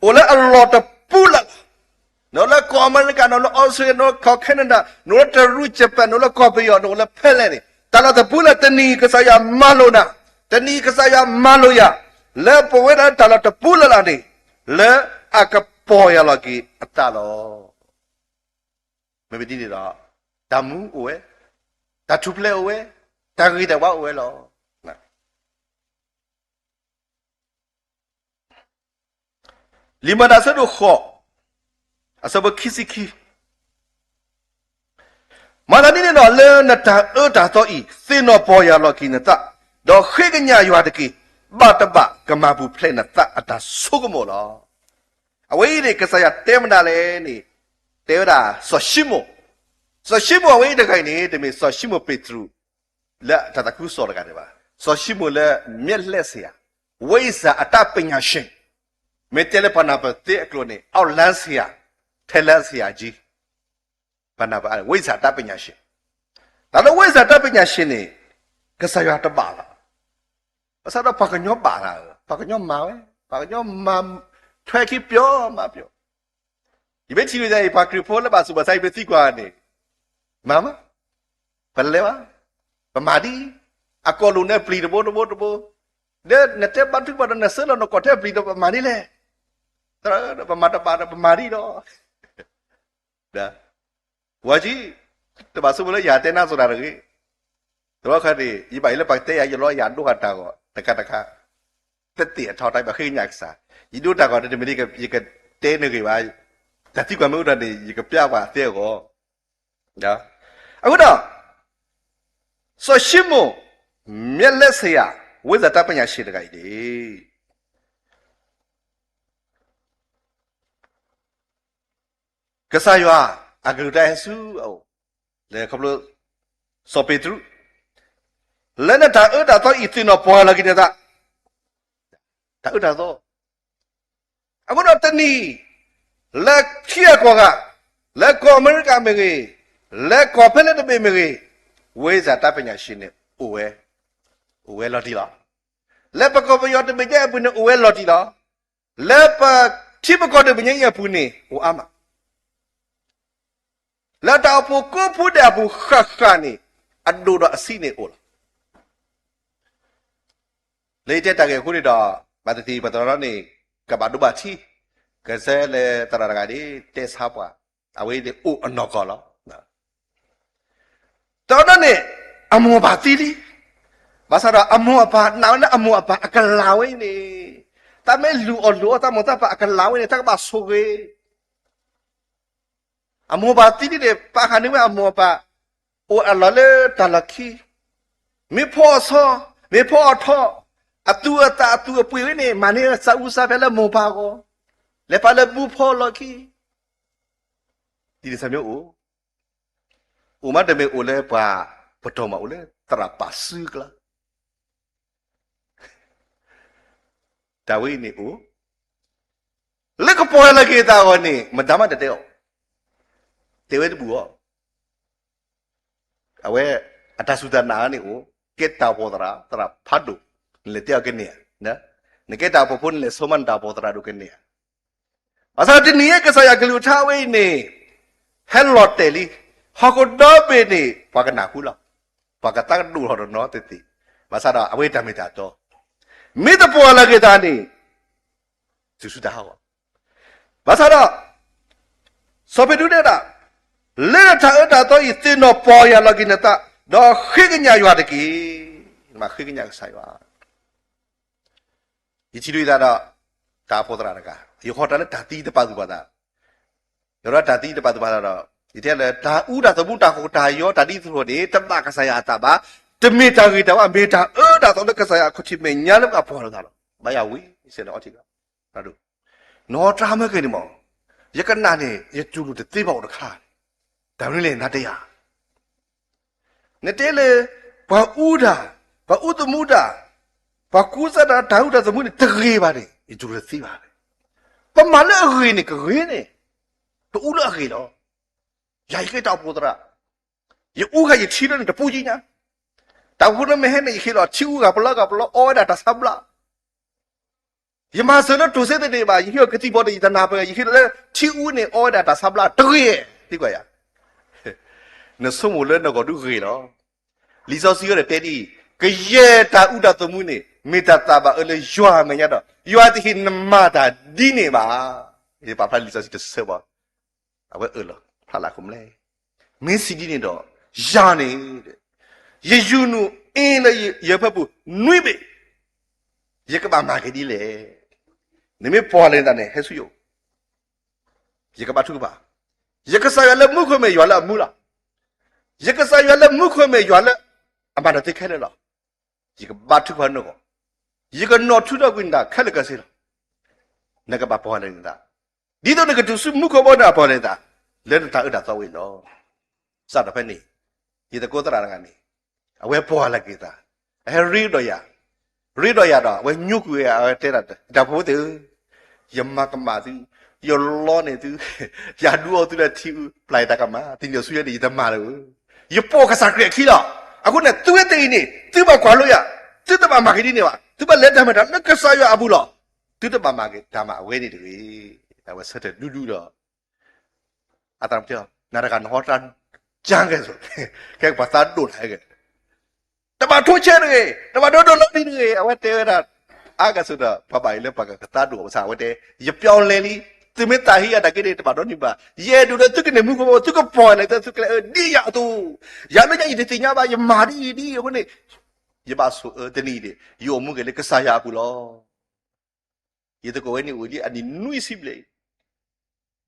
အိၣ်လၢအလီၢ်တပူၤလၢ်လၢ် နအိၣ်လၢကီၢ်အမဲရကၤ, နအိၣ်လၢအီစထြ့လယါ, နအိၣ်လၢကီၢ်ခဲနဒၤ, နအိၣ်လၢတရူး, ယပၣ်, နအိၣ်လၢကီၢ်ပယီၤ, နအိၣ်လၢဖဲလဲၣ်န့ၣ် တၢ်လီၢ်တပူၤလၢ် တနံၤကစၢ်ယွၤမၤလိာ်နၤ, တနံၤကစၢ်ယွၤမၤလိာ်ယၤ, လၢပဝဲဒၣ်တၢ်လီၢ်တပူၤလၢ်လၢ်န့ၣ် လၢအကပီၢ်ယၢ်လီၤက့ၤအသးလီၤ. မ့မ့ၢ်ဒ်န့ၣ်ဒီး တၢ်မူအိၣ်ဝဲ, တၢ်ထူၣ်ဖျဲးအိၣ်ဝဲ, တၢ်ဂ့ၤတၢ်ဝါအိၣ်ဝဲလီၤ. လံာ်မၤတၢ်အဆၢဒိၣ်ဃိး, အဆၢဖိခံဆံခံ, မၤသးဒ်န့ၣ်ဒီး လၢနတၢ်အၢတၢ်သီအံၤ သ့ၣ်နီၣ်ပီၢ်ယၢ်လီၤက့ၤနသး, ဒီးဃ့ကညးယွၤတက့ၢ်. ဘၣ်တဘၣ်ကမၤပူၤဖျဲးနသးအတၢ်ဆိကမိၣ်လီၤ. အဝဲအံၤန့ၣ် ကစၢ်ယွၤတဲမနုၤလဲၣ်န့ၣ်, တဲဝဲဒၣ်စီၤၡံမိၣ်, စီၤၡံမိၣ်အဝဲအံၤတဂၤအံၤန့ၣ် တမ့ၢ်စီၤၡံမိၣ်ပ့းတရူး လၢတၢ်သးခုကစီၣ်တဂၤန့ၣ်ဘၣ်. စီၤၡံမိၣ်လၢ မျက်လှည့်ဆရာ, ဝိဇ္ဇာအတတ်ပညာရှင်, မ့ၢ်တဲလၢပှၤနၢ်ပၢၢ်သ့အကျိာ်န့ၣ် အောက်လမ်းဆရာ, ထဲလမ်းဆရာကြီး, ပှၤနၢ်ပၢၢ် ဝိဇ္ဇာအတတ်ပညာရှင်, တၢ်လၢ ဝိဇ္ဇာအတတ်ပညာရှင် န့ၣ် ကစၢ်ယွၤတဘၣ်လီၤ. ဘၣ်ဆၣ်ဒီးပှၤကညီဘၣ်သး, ပှၤကညီမၤဝဲ, ပှၤကညီမၤ ထွဲခံပျီမၤပျီ, ယမ့ၢ်ထံၣ်န့ၣ် ပှၤခရံာ်ဖိလၢဘၣ်ဆူးဘၣ်ဆါ ယမ့ၢ်သံကွၢ်န့ၣ်, မၤမး, ပလဲၤဘၣ်, ပမၤဒ်အံၤ, အကိာ်လိာ်နပျံၤတဘိတဘိတဘိ, ဒီးနတဲဘါထုကဖၣ်ဒီး နဆၢလီၤနကိာ်ထဲပျံၤဒီး ပမၤဒ်လဲၣ်, တဘၣ်မၤတဘၣ်ဒီး ပမၤဒ်ဒီး ဝဲကံ, တဘၣ်ဆိကမိၣ်လၢယတဲနါစိၤတၢ်တဂ့ၤ, တဘျီခါန့ၣ် ယဘၣ်အံၤလၢပှၤကတဲယၤ ယလီၤယၤဒိဃာ်တၢ်ဂီၤ တခါတခါ, တသ့ၣ်အထီတၢ်ဘၣ်ဃ့ကညးကစၢ်, ယဒိတၢ်ဂီၤန့ၣ် တမ့ၢ်ဒ် ယကတဲနဂ့ၤဘၣ်, တၢ်သံကွၢ်မ့ၢ်အိၣ်ဒီးန့ၣ် ယကပျၢ်ပှၤသ့အဂီၢ်, အဃိဒီး စီၤၡံမိၣ် မျက်လှည့်ဆရာ, ဝိဇ္ဇာအတတ်ပညာရှင် တဂၤအံၤန့ၣ် ကစၢ်ယွၤအကလုၢ်တၢ်ဟဲဆူအအိၣ်, လၢခီဖျိ စီၤပ့းတရူး, လၢနတၢ်အၢတၢ်သီအံၤ သ့ၣ်နီၣ်ပီၢ်ယၢ်လီၤက့ၤနသး, တၢ်အၢတၢ်သီ, အဃိဒီးတနံၤအံၤ လၢထံဂၤကီၢ်ဂၤ, လၢကီၢ်အမဲရကၤမ့ၢ်ဂ့ၤ, လၢကီၢ်ဖဲလဲၣ်တဘ့ၣ်မ့ၢ်ဂ့ၤ, ဝိဇ္ဇာအတတ်ပညာရှင် န့ၣ် အိၣ်ဝဲ, အိၣ်ဝဲလီၤတံၢ်လီၤ. လၢပကီၢ်ပယီၤတဘ့ၣ်ညါအပူၤန့ၣ် အိၣ်ဝဲလီၤတံၢ်လီၤ. လၢပထံပကီၢ်တဘ့ၣ်ညါအံၤအပူၤန့ၣ် အိၣ်အါမး လၢတၢ်အိၣ်ဖှိၣ်ကိးဖုဒဲးအပူၤဃၣ်ဃၣ်န့ၣ် အဒိၣ်ဒီးအဆံးန့ၣ်အိၣ်လီၤ. လၢယတဲတၢ်ဂ့ၢ်အဃိန့ၣ်ဒီး ဘၣ်သ့ၣ်သ့ၣ်ပသရၣ်န့ၣ် ကဘၣ်ဒိဘၣ်ထံး, ကဆၢလၢသရၣ်တဂၤန့ၣ် တဲဆါပှၤ, အဝဲအံၤန့ၣ်အိၣ်အနီၢ်ကီၢ်လီၤ. တနီၤန့ၣ် အမိၢ်အပၢ်သံလံ, ဘၣ်ဆၣ်ဒီးအမိၢ်အပၢ်နာ်ဝဲလၢအမိၢ်အပၢ်အကလၤဝဲန့ၣ်, တၢ်မ့ၢ်လူၤအီၣ်လူၤအီတၢ်မိၢ်တၢ်ပၢ်အကလၤဝဲန့ၣ် တၢ်ကဘၣ်ဆိၣ်ဂ့ၤ အမိၢ်ပၢ်သံဒ်န့ၣ် ပာ်ဃာ်န့ၢ်ဝဲအမိၢ်အပၢ်, အိၣ်အလီၢ်လၢတၢ်လီၢ်ခံ, မ့ၢ်ဖီအဆီ, မ့ၢ်ဖီအထီ, အသူအသၣ်အသူအပှ့ၤဝဲန့ၣ် မၤန့ၢ်စးအူစးဖဲလၢမိၢ်ပၢ်အဂီၢ်, လဲၤပာ်လၢဘူဖီလီၢ်ခံ, ဒ်န့ၣ်စ့ၢ်မ့ၢ်အိၣ်, အိၣ်မးတမ့ၢ်အိၣ်လၢပှၤပတီၢ်မး အိၣ်လၢသရၣ်ပာ်စုကျါ တၢ်ဝဲအံၤန့ၣ်အိၣ်, လၢကပီၢ်ယၢ်လီၤက့ၤသးအဂီၢ်န့ၣ် မတၤမးတတဲအီၤ, တဲဝဲတဘူၣ်အီၤ, အဝဲအတၢ်စူၢ်တၢ်နာ်န့ၣ်အိၣ်, ကဲတၢ်အိၣ်ဖှိၣ်သရၣ်, သရၣ်ဖးဒိၣ်, နလဲၤတဲအီၤကန့ၢ်ဧါ, နကဲတၢ်အိၣ်ဖှိၣ်ဖိ နလဲၤဆိမးနတၢ်အိၣ်ဖှိၣ်သရၣ်ဒိၣ်ကန့ၢ်ဧါ. ဘၣ်ဆၣ်တနံၤအံၤ ကစၢ်ယွၤကလုၢ်ကထါဝဲအံၤန့ၣ် ဟဲလီၤတဲာ်လံ, ဟီၣ်ခိၣ်ဒီဘ့ၣ်န့ၣ် ပှၤကနၢ်ဟူလီၤ, ပှၤကသးကဒိၣ်ထီၣ်တနီၤသ့ၣ်သ့ၣ်, ဘၣ်ဆၣ်ဒီးအဝဲတၢ်မ့ၢ်တၢ်တီ, မ့ၢ်တပီၢ်ယၢ်လီၤက့ၤသးန့ၣ် တုၤဆူတၢ်ဟးဂီၤ, ဘၣ်ဆၣ်ဒီး စီၤပ့းတရူးတဲဒၣ်, လၢနတၢ်အၢတၢ်သီအံၤ သ့ၣ်နီၣ်ပီၢ်ယၢ်လီၤက့ၤနသး, ဒီးဃ့ကညးယွၤတက့ၢ်. နဘၣ်ဃ့ကညးကစၢ်ယွၤ. ယထံၣ်ဒ်အံၤသတးဒီး တၢ်အိၣ်ဖှိၣ်သရၣ်တဂၤ ယဃီတၢ်လၢတၢ်သံတပာ်သူၣ်ပာ်သး, ယဒီးတၢ်သံတပာ်သူၣ်ပာ်သးဒီး ယတဲလၢတၢ်အူတၢ်သမူတၢ်ဟူးတၢ်ယီၤတၢ်ဒ်သိးန့ၣ် တဘၣ်ကစၢ်ယွၤအသးဘၣ်, တမ့ၢ်တၢ်ဂ့ၤတၢ်ဝါ မ့ၢ်တၢ်အၢတၢ်သီလၢကစၢ်ယွၤခီၣ်ထံးမဲာ်ညါလၢပကပီၢ်ယၢ်လီၤသးလီၤ. ဘၣ်ယွၤဝံၤစ့ၢ်န့ၣ်အီထံးလီၤ. နီၢ်တၢ်မၢက့ၤန့ၣ်မး, ယကနၣ်န့ၣ် ယတူၢ်လိာ်တသ့ဘၣ်အိၣ်တခါ, တၢ်မနုၤလဲၣ်နၤတဲယၤ နတဲလၢ ပှၤအူတၢ်, ပှၤအူသမူတၢ်, ပှၤကူစါတၢ် တၢ်အူတၢ်သမူန့ၣ် တဂ့ၤဘၣ်န့ၣ် ယတူၢ်လိာ်တသ့ဘၣ်န့ၣ်, ပမၤလၢအဂ့ၤန့ၣ် ကဂ့ၤန့ၣ်, ပအူလၢအဂ့ၤလီၤ. ယၤယကဲတၢ်အိၣ်ဖှိၣ်သရၣ်, ယအူဃာ်ယထံလၢန့ၣ်တပူၤကံညါ, တၢ်အိၣ်ဖှိၣ်လၢမ့ၢ်ဟဲန့ၣ် ယဟ့ၣ်လီၤထံအူဂၤပလီဂၤပလီ အီဝဲဒၣ်တၢ်ဆါဘျါ ယမၤစၢၤလၢတိၤစ့တန့ၢ်ဘၣ်, ယဟ့ၣ်အီၤကသံၣ်ဘီတယံာ်တနၢ်ပၢၢ်, ယဟ့ၣ်လီၤလၢထံအူန့ၣ် အီဝဲဒၣ်တၢ်ဆါဘျါတဂ့ၤ, သံကွၢ်ယၤ, နဆိကမိၣ်လၢနဂီၢ်ဒုးဂ့ၤလီၤ. လံာ်စီဆှံအံၤဒီးတဲဒ်အံၤ, ကယဲၢ်တၢ်အူတၢ်သမူန့ၣ် မ့ၢ်တၢ်သးဘၣ်အၢလၢယွၤအမဲာ်ညါဒီး ယွၤတဟ့ၣ်နမၤတၢ်ဒ်န့ၣ်ဘၣ်. ယပာ်ဖျါလံာ်စီဆှံတဆၢဘၣ် အဝဲအၢၣ်လီၤဖျါလၢ်ခိၣ်မဲာ်, မ့ၢ်စံးဒ်န့ၣ်ဒီး ယၤန့ၣ် ယယူၤနုာ်အ့လၢယဖၢပူၤ နွံဘ့ၣ်, ယကဘၣ်မၤက့ၤဒ်လဲၣ်. နမ့ၢ်ပီၢ်ယၢ်လီၤက့ၤနသးန့ၣ် ဟဲဆူယအိၣ်, ယကဘါထုကဖၣ်, ယကစၢ်ယွၤလၢမူခိၣ်မ့ၢ်ယွၤလၢအမူလီၤ. ယကစၢ်ယွၤလၢမူခိၣ်မဲာ်ယွၤလၢအမၤနၢၤသုခဲလၢာ်လီၤ. ယကဘါထုကဖၣ်နဂီၢ်, ယကနီၤထူဒီးကွံာ်နၤခဲလၢာ်ကဆ့လီၤ. နကဘၣ်ပီၢ်ယၢ်လီၤက့ၤနသး, ဒ်သိးနကတုၤဆူမူခိၣ်ဘီန့ၣ်အပီၢ်ယၢ်လီၤက့ၤနသး, လၢနတၤအၢတၤသီဝဲအံၤလီၤ. စးထီၣ်ဖဲန့ၣ်, ယသကိးသရၣ်တဂၤန့ၣ်, အဝဲပီၢ်ယၢ်လီၤက့ၤသး, အဟဲရ့ဒီးယၤ, ရ့ဒီးယၤဒီး အဝဲညိကွံာ်ဝဲ အဝဲတဲဒၣ်, တၢ်ဖိသ့ၣ်ဧၢ, ယမၤကမၣ်သု, ယလီန့ၢ်သု, ယဒုးအီသုလၢထံအူ, ပျၢ်ယတၢ်ကမၣ်, တနံၤအံၤဆူညါန့ၣ် ယတမၤလၢၤဧၢ, ယပိာ်ကစၢ်ခရံာ်အခံလီၤ. အဃိန့ၣ် သုဝဲသ့ၣ်အံၤန့ၣ် သုဘၣ်ကွၢ်လိယၤ, သုတဘၣ်မၤက့ၤဒ်န့ၣ်ဘၣ်, သုဘၣ်လဲၤတၢ်မၤတၢ်လၢကစၢ်ယွၤအပူၤလီၤ. သုတဘၣ်မၤက့ၤတၢ်မၤအဝဲန့ၣ်တဂ့ၤ. အဝဲဆၢထၢၣ်ဒူဒူဒီး အသးမတ့ၢ်, နၤတဂၤနဟီတၢ်ကၢ်ကဲၣ်ဆိး, ခဲကပှၤသးဒိၣ်တၢ်ဟဲက့ၤ, တဘၣ်ထိဆဲးတဂ့ၤ, တဘၣ်ဒိဒိၣ်လီၤဒ်တဂ့ၤ, အဝဲတဲဝဲဒၣ်, အါဂၤဆိးဒီး ပှၤဘၣ်အံၤလၢပှၤကသးဒိၣ်အီၤဘၣ်ဆၣ် အဝဲတဲ, ယပြောင်းလဲလံ, သုမ့ၢ်သးဟ့ယၤတၢ်က့န့ၣ် တဘၣ်ဒီးန့ၢ်ဘၣ်, ယအဲၣ်ဒိးလၢသုကန့ၢ်မူခိၣ်ဘီ သုကပီၢ်ယၢ်လီၤက့ၤသုကျဲအၢ ဒ်ယၤအသိး, ယၤလၢညါယတသ့ၣ်ညါဘၣ် ယမၤဒ်အံၤဒ်အံၤအဃိန့ၣ်, ယဘၣ်ဆိၣ်အၢတနံၤအံၤန့ၣ် ယအိၣ်မူက့ၤလၢကစၢ်ယွၤအပူၤလီၤ. ယသကိးဝဲန့ၣ်အိၣ်လံအနံၣ်နွံဆံဘျဲၣ်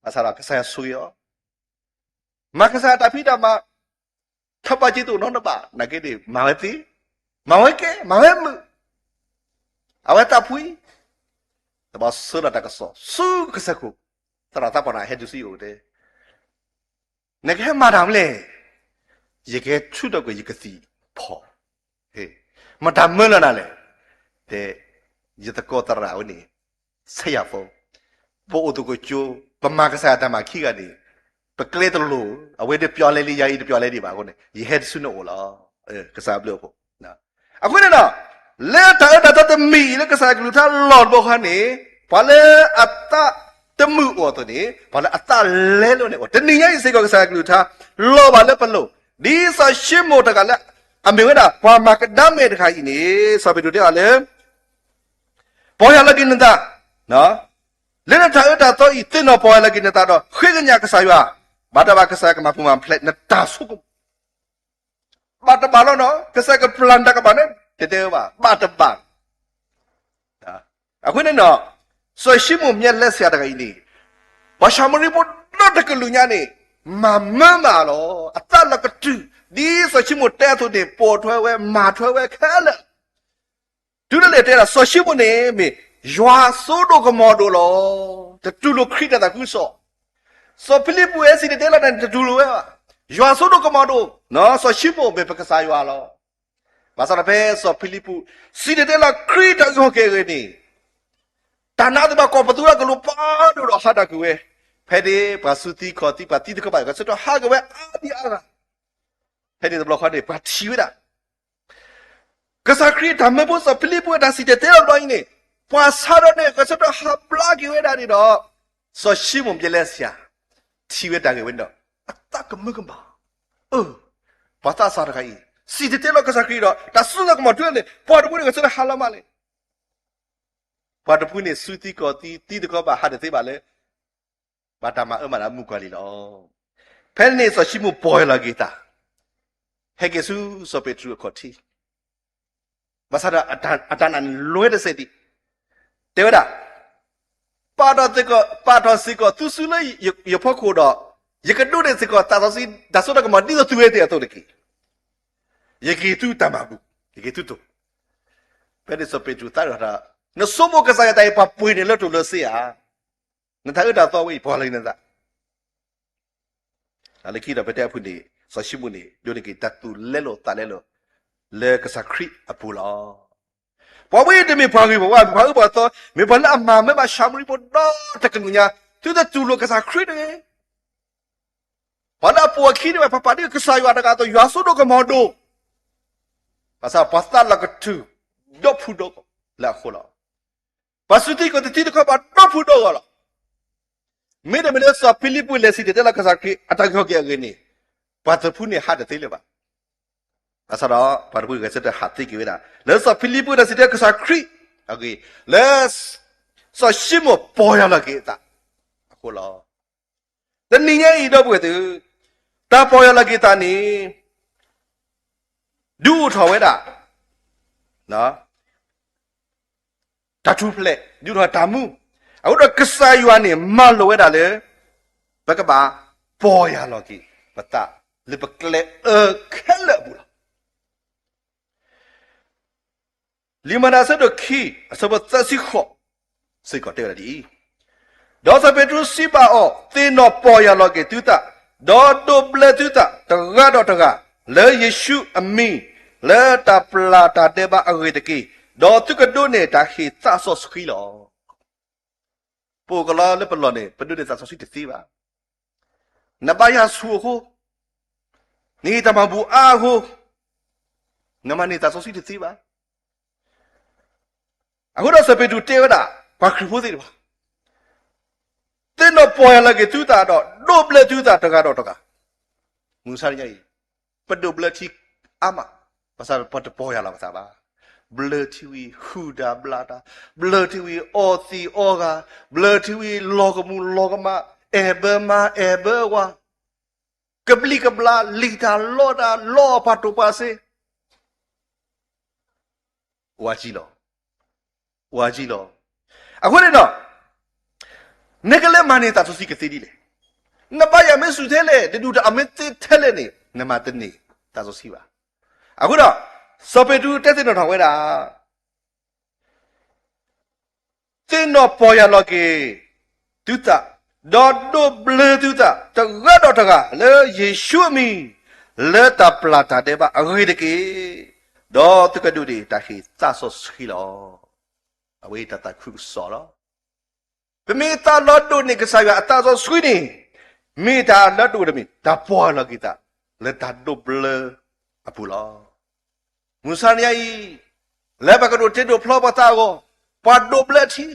အံၤ, ဘၣ်ဆၣ်ဒီးကစၢ်ယွၤဆိၣ်ဂ့ၤအီၤ, မၤကစၢ်ယွၤတၢ်ဖံးတၢ်မၤ, ထီၣ်ပာ်စ့ၤတအိၣ်နီတဘ့ၣ်, နာ်က့န့ၣ် မၤဝဲသ့, မၤဝဲကဲ, မၤဝဲမုာ်, အဝဲသးဖှံ, တဘျီဆှၢလီၤတၢ်ကစီၣ်ဆူကစၢၢ်ခိၣ်, သရၣ်သးပှၢ်န့ၣ်ဟဲတုၤဆူယအိၣ်တဲ နကဟဲမၤတၢ်မနုၤလဲၣ်, ယကဟဲထုးထီၣ်ကွံာ်ယကသံၣ်ဖီၣ်, မတၤမၢလီၤနၤလဲၣ်, တဲ, ယသကိးသရၣ်ဝဲန့ၣ်, ဆဲယၤဖိ, ပအိၣ်သကိးကၠိ, ပမၤကစၢ်ယွၤတၢ်မၤခံဂၤန့ၣ်, ပကျဲတလိၤ, အဝဲတပျီလဲလံ ယၤအံၤတပျီလဲဒံးဘၣ်အဃိန့ၣ် ယဟဲဆူနအိၣ်လီၤ. ကစၢ်ဘျုးအဖှိၣ် အဃိန့ၣ်ဒီး, လၢတၢ်အၢတၢ်သီတမံၤအံၤလၢကစၢ်ယွၤကလုၢ်ကထါလီၢ်တဘီခါန့ၣ်, ပှၤလၢအသးတမုာ်အိၣ်အသိးန့ၣ် ပှၤလၢအသးလဲလိာ်န့ၣ်အိၣ်, တနံၤညါအံၤစ့ၢ်ကီးကစၢ်ယွၤကလုၢ်ကထါ လီၤဘၣ်လၢပလိၤ, ဒ်စီၤၡံမိၣ်တဂၤလၢ အမ့ၢ်ဝဲဒၣ်ပှၤမၤကဒါမဲာ်တဂၤအံၤန့ၣ် စီၤပ့းတရူးတဲအီၤလၢ ပီၢ်ယၢ်လီၤက့ၤနသး, လၢနတၢ်အၢတၢ်သီအံၤ သ့ၣ်နီၣ်ပီၢ်ယၢ်လီၤက့ၤနသးဒီး ဃ့ကညးကစၢ်ယွၤ, ဘၣ်တဘၣ်ကစၢ်ယွၤကမၤပူၤမၤဖျဲးနတၢ်ဆိကမိၣ်, ဘၣ်တဘၣ်လီၤနီၤ ကစၢ်ယွၤကပျၢ်နတၢ်ကမၣ်န့ၣ် တဲတဲဝဲဘၣ် ဘၣ်တဘၣ် အဃိန့ၣ်ဒီး စီၤၡံမိၣ်ဘျဲၣ်လဲစံယၤတဂၤအံၤန့ၣ် ပှၤၡၤမရံဖိဒီတကလုာ်ညါန့ၣ် မၤမၢမးလီၤ. အသးလီၤကတုၤ ဒ်စီၤၡံမိၣ်တဲအသိးန့ၣ် ပိာ်ထွဲဝဲ မၤထွဲဝဲခဲလၢာ် တုၤဒၣ်လဲာ်တဲဒၣ် စီၤၡံမိၣ်န့ၣ် မ့ၢ်ယွၤစိဒိၣ်ကမီၤဒိၣ်လီၤ. တတူၢ်လိာ်ခရံာ်တၢ်သးခုကစီၣ်, စီၤဖံလံးပူးဟဲစံၣ်တဲၤတဲလီၤတၢ်န့ၣ် တတူၢ်လိာ်ဝဲဘၣ်. ယွၤစိဒိၣ်ကမီၤဒိၣ်, စီၤၡံမိၣ်မ့ၢ်ပကစၢ်ယွၤလီၤ. ဘၣ်ဆၣ်ဒီးဖဲစီၤဖံလံးပူး စံၣ်တဲၤတဲလီၤခရံာ်တၢ်အုၣ်က့ၤခီၣ်က့ၤအဂ့ၢ်န့ၣ်, တၢ်နးသ့ၣ်တဖၣ်ကိးပသူလၢကလူးပှၤဒိၣ်ဒီးဟးတၢ်ကွံာ်ဝဲ, ဖဲန့ၣ်ပှၤစုသံခီၣ်သံ ပှၤသံသကိးဘၣ် ကဆၢထၢၣ်ဟးက့ၤဝဲအါဒံအါဂၤ ဖဲန့ၣ်တဘျီဃီန့ၣ် ပှၤထံၣ်ဝဲဒၣ် ကစၢ်ခရံာ်အတၢ်မၢဖိ စီၤဖံလံးပူးအတၢ်စံၣ်တဲၤတဲလီၤတဘျီအံၤန့ၣ်, ပှၤဆါဒီးန့ၣ် ကဆၢထၢၣ်ဟးဘျါက့ၤဝဲဒၣ်န့ၣ်ဒီး, စီၤၡံမိၣ်ဘျဲၣ်လဲစံယၤ ထံၣ်ဝဲတၢ်ဂ့ၢ်ဝဲန့ၣ်ဒီး အသးကမၢကမၣ်, အၢ, ပှၤသးစၢ်တဂၤအံၤ စံၣ်တဲၤတဲလီၤကစၢ်ခရံာ်ဒီး တၢ်စူၢ်တၢ်ကမီၤတုၤန့ၣ် ပှၤတဖုန့ၣ်ကဆၢထၢၣ်ဟးလီၤမးလဲၣ်. ပှၤတဖုန့ၣ် စုသံခီၣ်သံ သံသကိးဘၣ် ဟးတသ့ဘၣ်လၢ ဘၣ်တၢ်မၤအၢမၤနးမုၣ်ကီၤလံၤလီၤ. ဖဲန့ၣ်စီၤၡံမိၣ်ပီၢ်ယၢ်လီၤက့ၤအသး, ဟဲက့ၤဆူစီၤပ့းတရူးအခီၣ်ထံး, ဘၣ်ဆၣ်ဒီးအတၢ်နာ်န့ၣ်လွဲတစဲးဒံး, တဲဝဲဒၣ်, ပာ်ထီၣ်စ့ၢ်ကီး, ပာ်ထီၣ်စ့ၢ်ကီးသုစုလၢယဖီခိၣ်ဒီး, ယကဒိးန့ၢ်စ့ၢ်ကီးတၢ်စီဆှံ တၢ်စိတၢ်ကမီၤဒ်သိးသုဝဲသ့ၣ်အသိးတက့ၢ်. ယကဟ့ၣ်သုတၢ်မၤဘူၣ်, ယကဟ့ၣ်သုတိၢ်. ဖဲန့ၣ်စီၤပ့းတရူးသးဒိၣ်ထီၣ်, နဆိကမိၣ်ကစၢ်ယွၤတၢ်အံၤ ပှၤပှ့ၤန့ၢ်လၢတိၢ်လၢစ့ဧါ. နတၢ်အၢတၢ်သီဝဲအံၤ ပီၢ်ယၢ်လီၤက့ၤနသး. လၢခံဒီးဖဲတၢ်အဖုၣ်န့ၣ် စီၤၡံမိၣ်န့ၣ် ဒိးန့ၢ်က့ၤတၢ်သူၣ်လဲလိာ်သးလဲလိာ် လၢကစၢ်ခရံာ်အပူၤလီၤ. ပှၤဝဲအံၤတမ့ၢ်ပှၤဂ့ၤပှၤဝါ ပှၤအၢပှၤသီ, မ့ၢ်ပှၤလၢအမၤမၢဘၣ်ၡၤမရံဖိဒီတကလုာ်ညါ, သုတတူၢ်လိာ်ကစၢ်ခရံာ်တဂ့ၤ. ပှၤလၢအပိာ်အခံန့ၣ် ပှၤပာ်ဒ်ကစၢ်ယွၤတဂၤအသိး ယွၤစိဒိၣ်ကမီၤဒိၣ်, ဘၣ်ဆၣ်ပှၤသးလီၤကတုၤ ဒီဖုဒီဂီၢ်လၢအဃိလီၤ. ပှၤစုသံခီၣ်သံသကိးဘၣ်ဒီဖုဒီဂီၢ်လီၤ. မ့တမ့ၢ်လၢစီၤဖံလံးပူးလဲၤစံၣ်တဲၤတဲလီၤကစၢ်ခရံာ်အတၢ်အုၣ်က့ၤခီၣ်က့ၤအဂ့ၢ်န့ၣ်, ပှၤတဖုန့ၣ်ဟးတသ့လၢၤဘၣ်. ဘၣ်ဆၣ်ဒီး ပှၤတဖုဂဲၤဆၢထၢၣ်ဟးသ့က့ၤဝဲဒၣ် လၢစီၤဖံလံးပူးအတၢ်စံၣ်တဲၤတဲလီၤကစၢ်ခရံာ်အဂ့ၢ်, လၢ စီၤၡံမိၣ်ပီၢ်ယၢ်လီၤက့ၤအသးအဃိလီၤ. တနံၤညါအံၤဒီပုၢ်ဝဲၢ်သ့ၣ်, တၢ်ပီၢ်ယၢ်လီၤက့ၤသးန့ၣ် ဒုးအိၣ်ထီၣ်ဝဲဒၣ် တၢ်ထူၣ်ဖျဲး, ဒုးအိၣ်ထီၣ်တၢ်မူ, အဃိဒီးကစၢ်ယွၤန့ၣ် မၤလိာ်ဝဲဒၣ်လၢ ပကဘၣ်ပီၢ်ယၢ်လီၤက့ၤပသး လၢပကျဲအၢခဲလၢာ်အပူၤလီၤ. လံာ်မၤတၢ်အဆၢဒိၣ်ခံ အဆၢဖိသၢဆံဃိး စ့ၢ်ကီးတဲဝဲဒၣ်ဒ်အံၤ, ဒီးစီၤပ့းတရူးစံးဘၣ်အီၤ, သ့ၣ်နီၣ်ပီၢ်ယၢ်လီၤက့ၤသုသး, ဒီးဒိးဘျၢသုသးတဂၤဒီးတဂၤ, လၢယ့ၣ်ၡူးအမံၤ, လၢတၢ်ပျၢ်တၢ်ဒဲးဘးအဂ့ၢ်တက့ၢ်. ဒီးသုကဒိးန့ၢ်တၢ်ဟ့ၣ်သးစီဆှံလီၤ. ပအိၣ်ကလီလၢပလီၢ်န့ၣ် ပဒိးန့ၢ်သးစီဆှံတသ့ဘၣ်. နဘါယွၤဆူၣ်အဃိ, နဟ့ၣ်တၢ်မၤဘူၣ်အါအဃိ, နမၤန့ၢ်သးစီဆှံတသ့ဘၣ်. အဃိဒီးစီၤပ့းတရူးတဲဝဲဒၣ် ပှၤခရံာ်ဖိသ့ၣ်တဖၣ်, သ့ၣ်နီၣ်ပီၢ်ယၢ်လီၤက့ၤသုသးဒီး ဒိးဘျၢသုသးတဂၤဒီးတဂၤ. မုၢ်မဆါတနံၤအံၤ, ပဒိးဘျၢထံအါမး, ဘၣ်ဆၣ်ပတပီၢ်ယၢ်လီၤပသးဘၣ်. ဘျၢထံဝံၤ ဟုၣ်တၢ်ဘျၣ်တၢ်, ဘျၢထံဝံၤ အီသံးအီဂၤ, ဘျၢထံဝံၤ လီၤကမူၤလီၤကမၣ်, အဲၣ်ဘၢမါအဲၣ်ဘၢဝၤ, ကဘျံးကဘျၣ် လံၣ်တၢ်လီတၢ် လီအပှၤတိာ်ပှၤစ့ ဝၤကံလီၤ, ဝၤကံလီၤ. အဃိန့ၣ်ဒီး, နကလဲၤမၤန့ၢ်သးစီဆှံကသ့ဒ်လဲၣ်. နဘါယွၤမ့ၢ်ဆူၣ်ထဲလဲၣ်, နဒုၣ်ဒါမ့ၢ်သ့ထဲလဲၣ်န့ၣ်, နမၤတန့ၢ်သးစီဆှံဘၣ်. အဃိဒီး, စီၤပ့းတရူးတဲသ့ၣ်နီၣ်ထီၣ်ဝဲဒၣ် သ့ၣ်နီၣ်ပီၢ်ယၢ်လီၤက့ၤသုသး, ဒီးဒိးဘျၢသုသး တဂၤဒီးတဂၤ လၢယ့ၣ်ၡူးအမံၤ, လၢတၢ်ပျၢ်တၢ်ဒဲးဘးအဂ့ၢ်တက့ၢ်. ဒီးသုကဒိးန့ၢ်တၢ်ဟ့ၣ်သးစီဆှံလီၤ. အဝဲအံၤတၢ်သးခုကစီၣ်လီၤ. ပမ့ၢ်သးလီၤဒိးန့ၢ်ကစၢ်ယွၤအသးစီဆှံန့ၣ်, မ့ၢ်တၢ်လၢတအိၣ်တမံၤ တၢ်ပီၢ်ယၢ်လီၤက့ၤသး လၢတၢ်ဒိးဘျၢအပူၤလီၤ. မုၢ်မဆါတနံၤအံၤ, လၢပှၤကဒိးတ့ဒိးဖျီပှၤသးအဂီၢ်, ပှၤဒိးဘျၢထံ,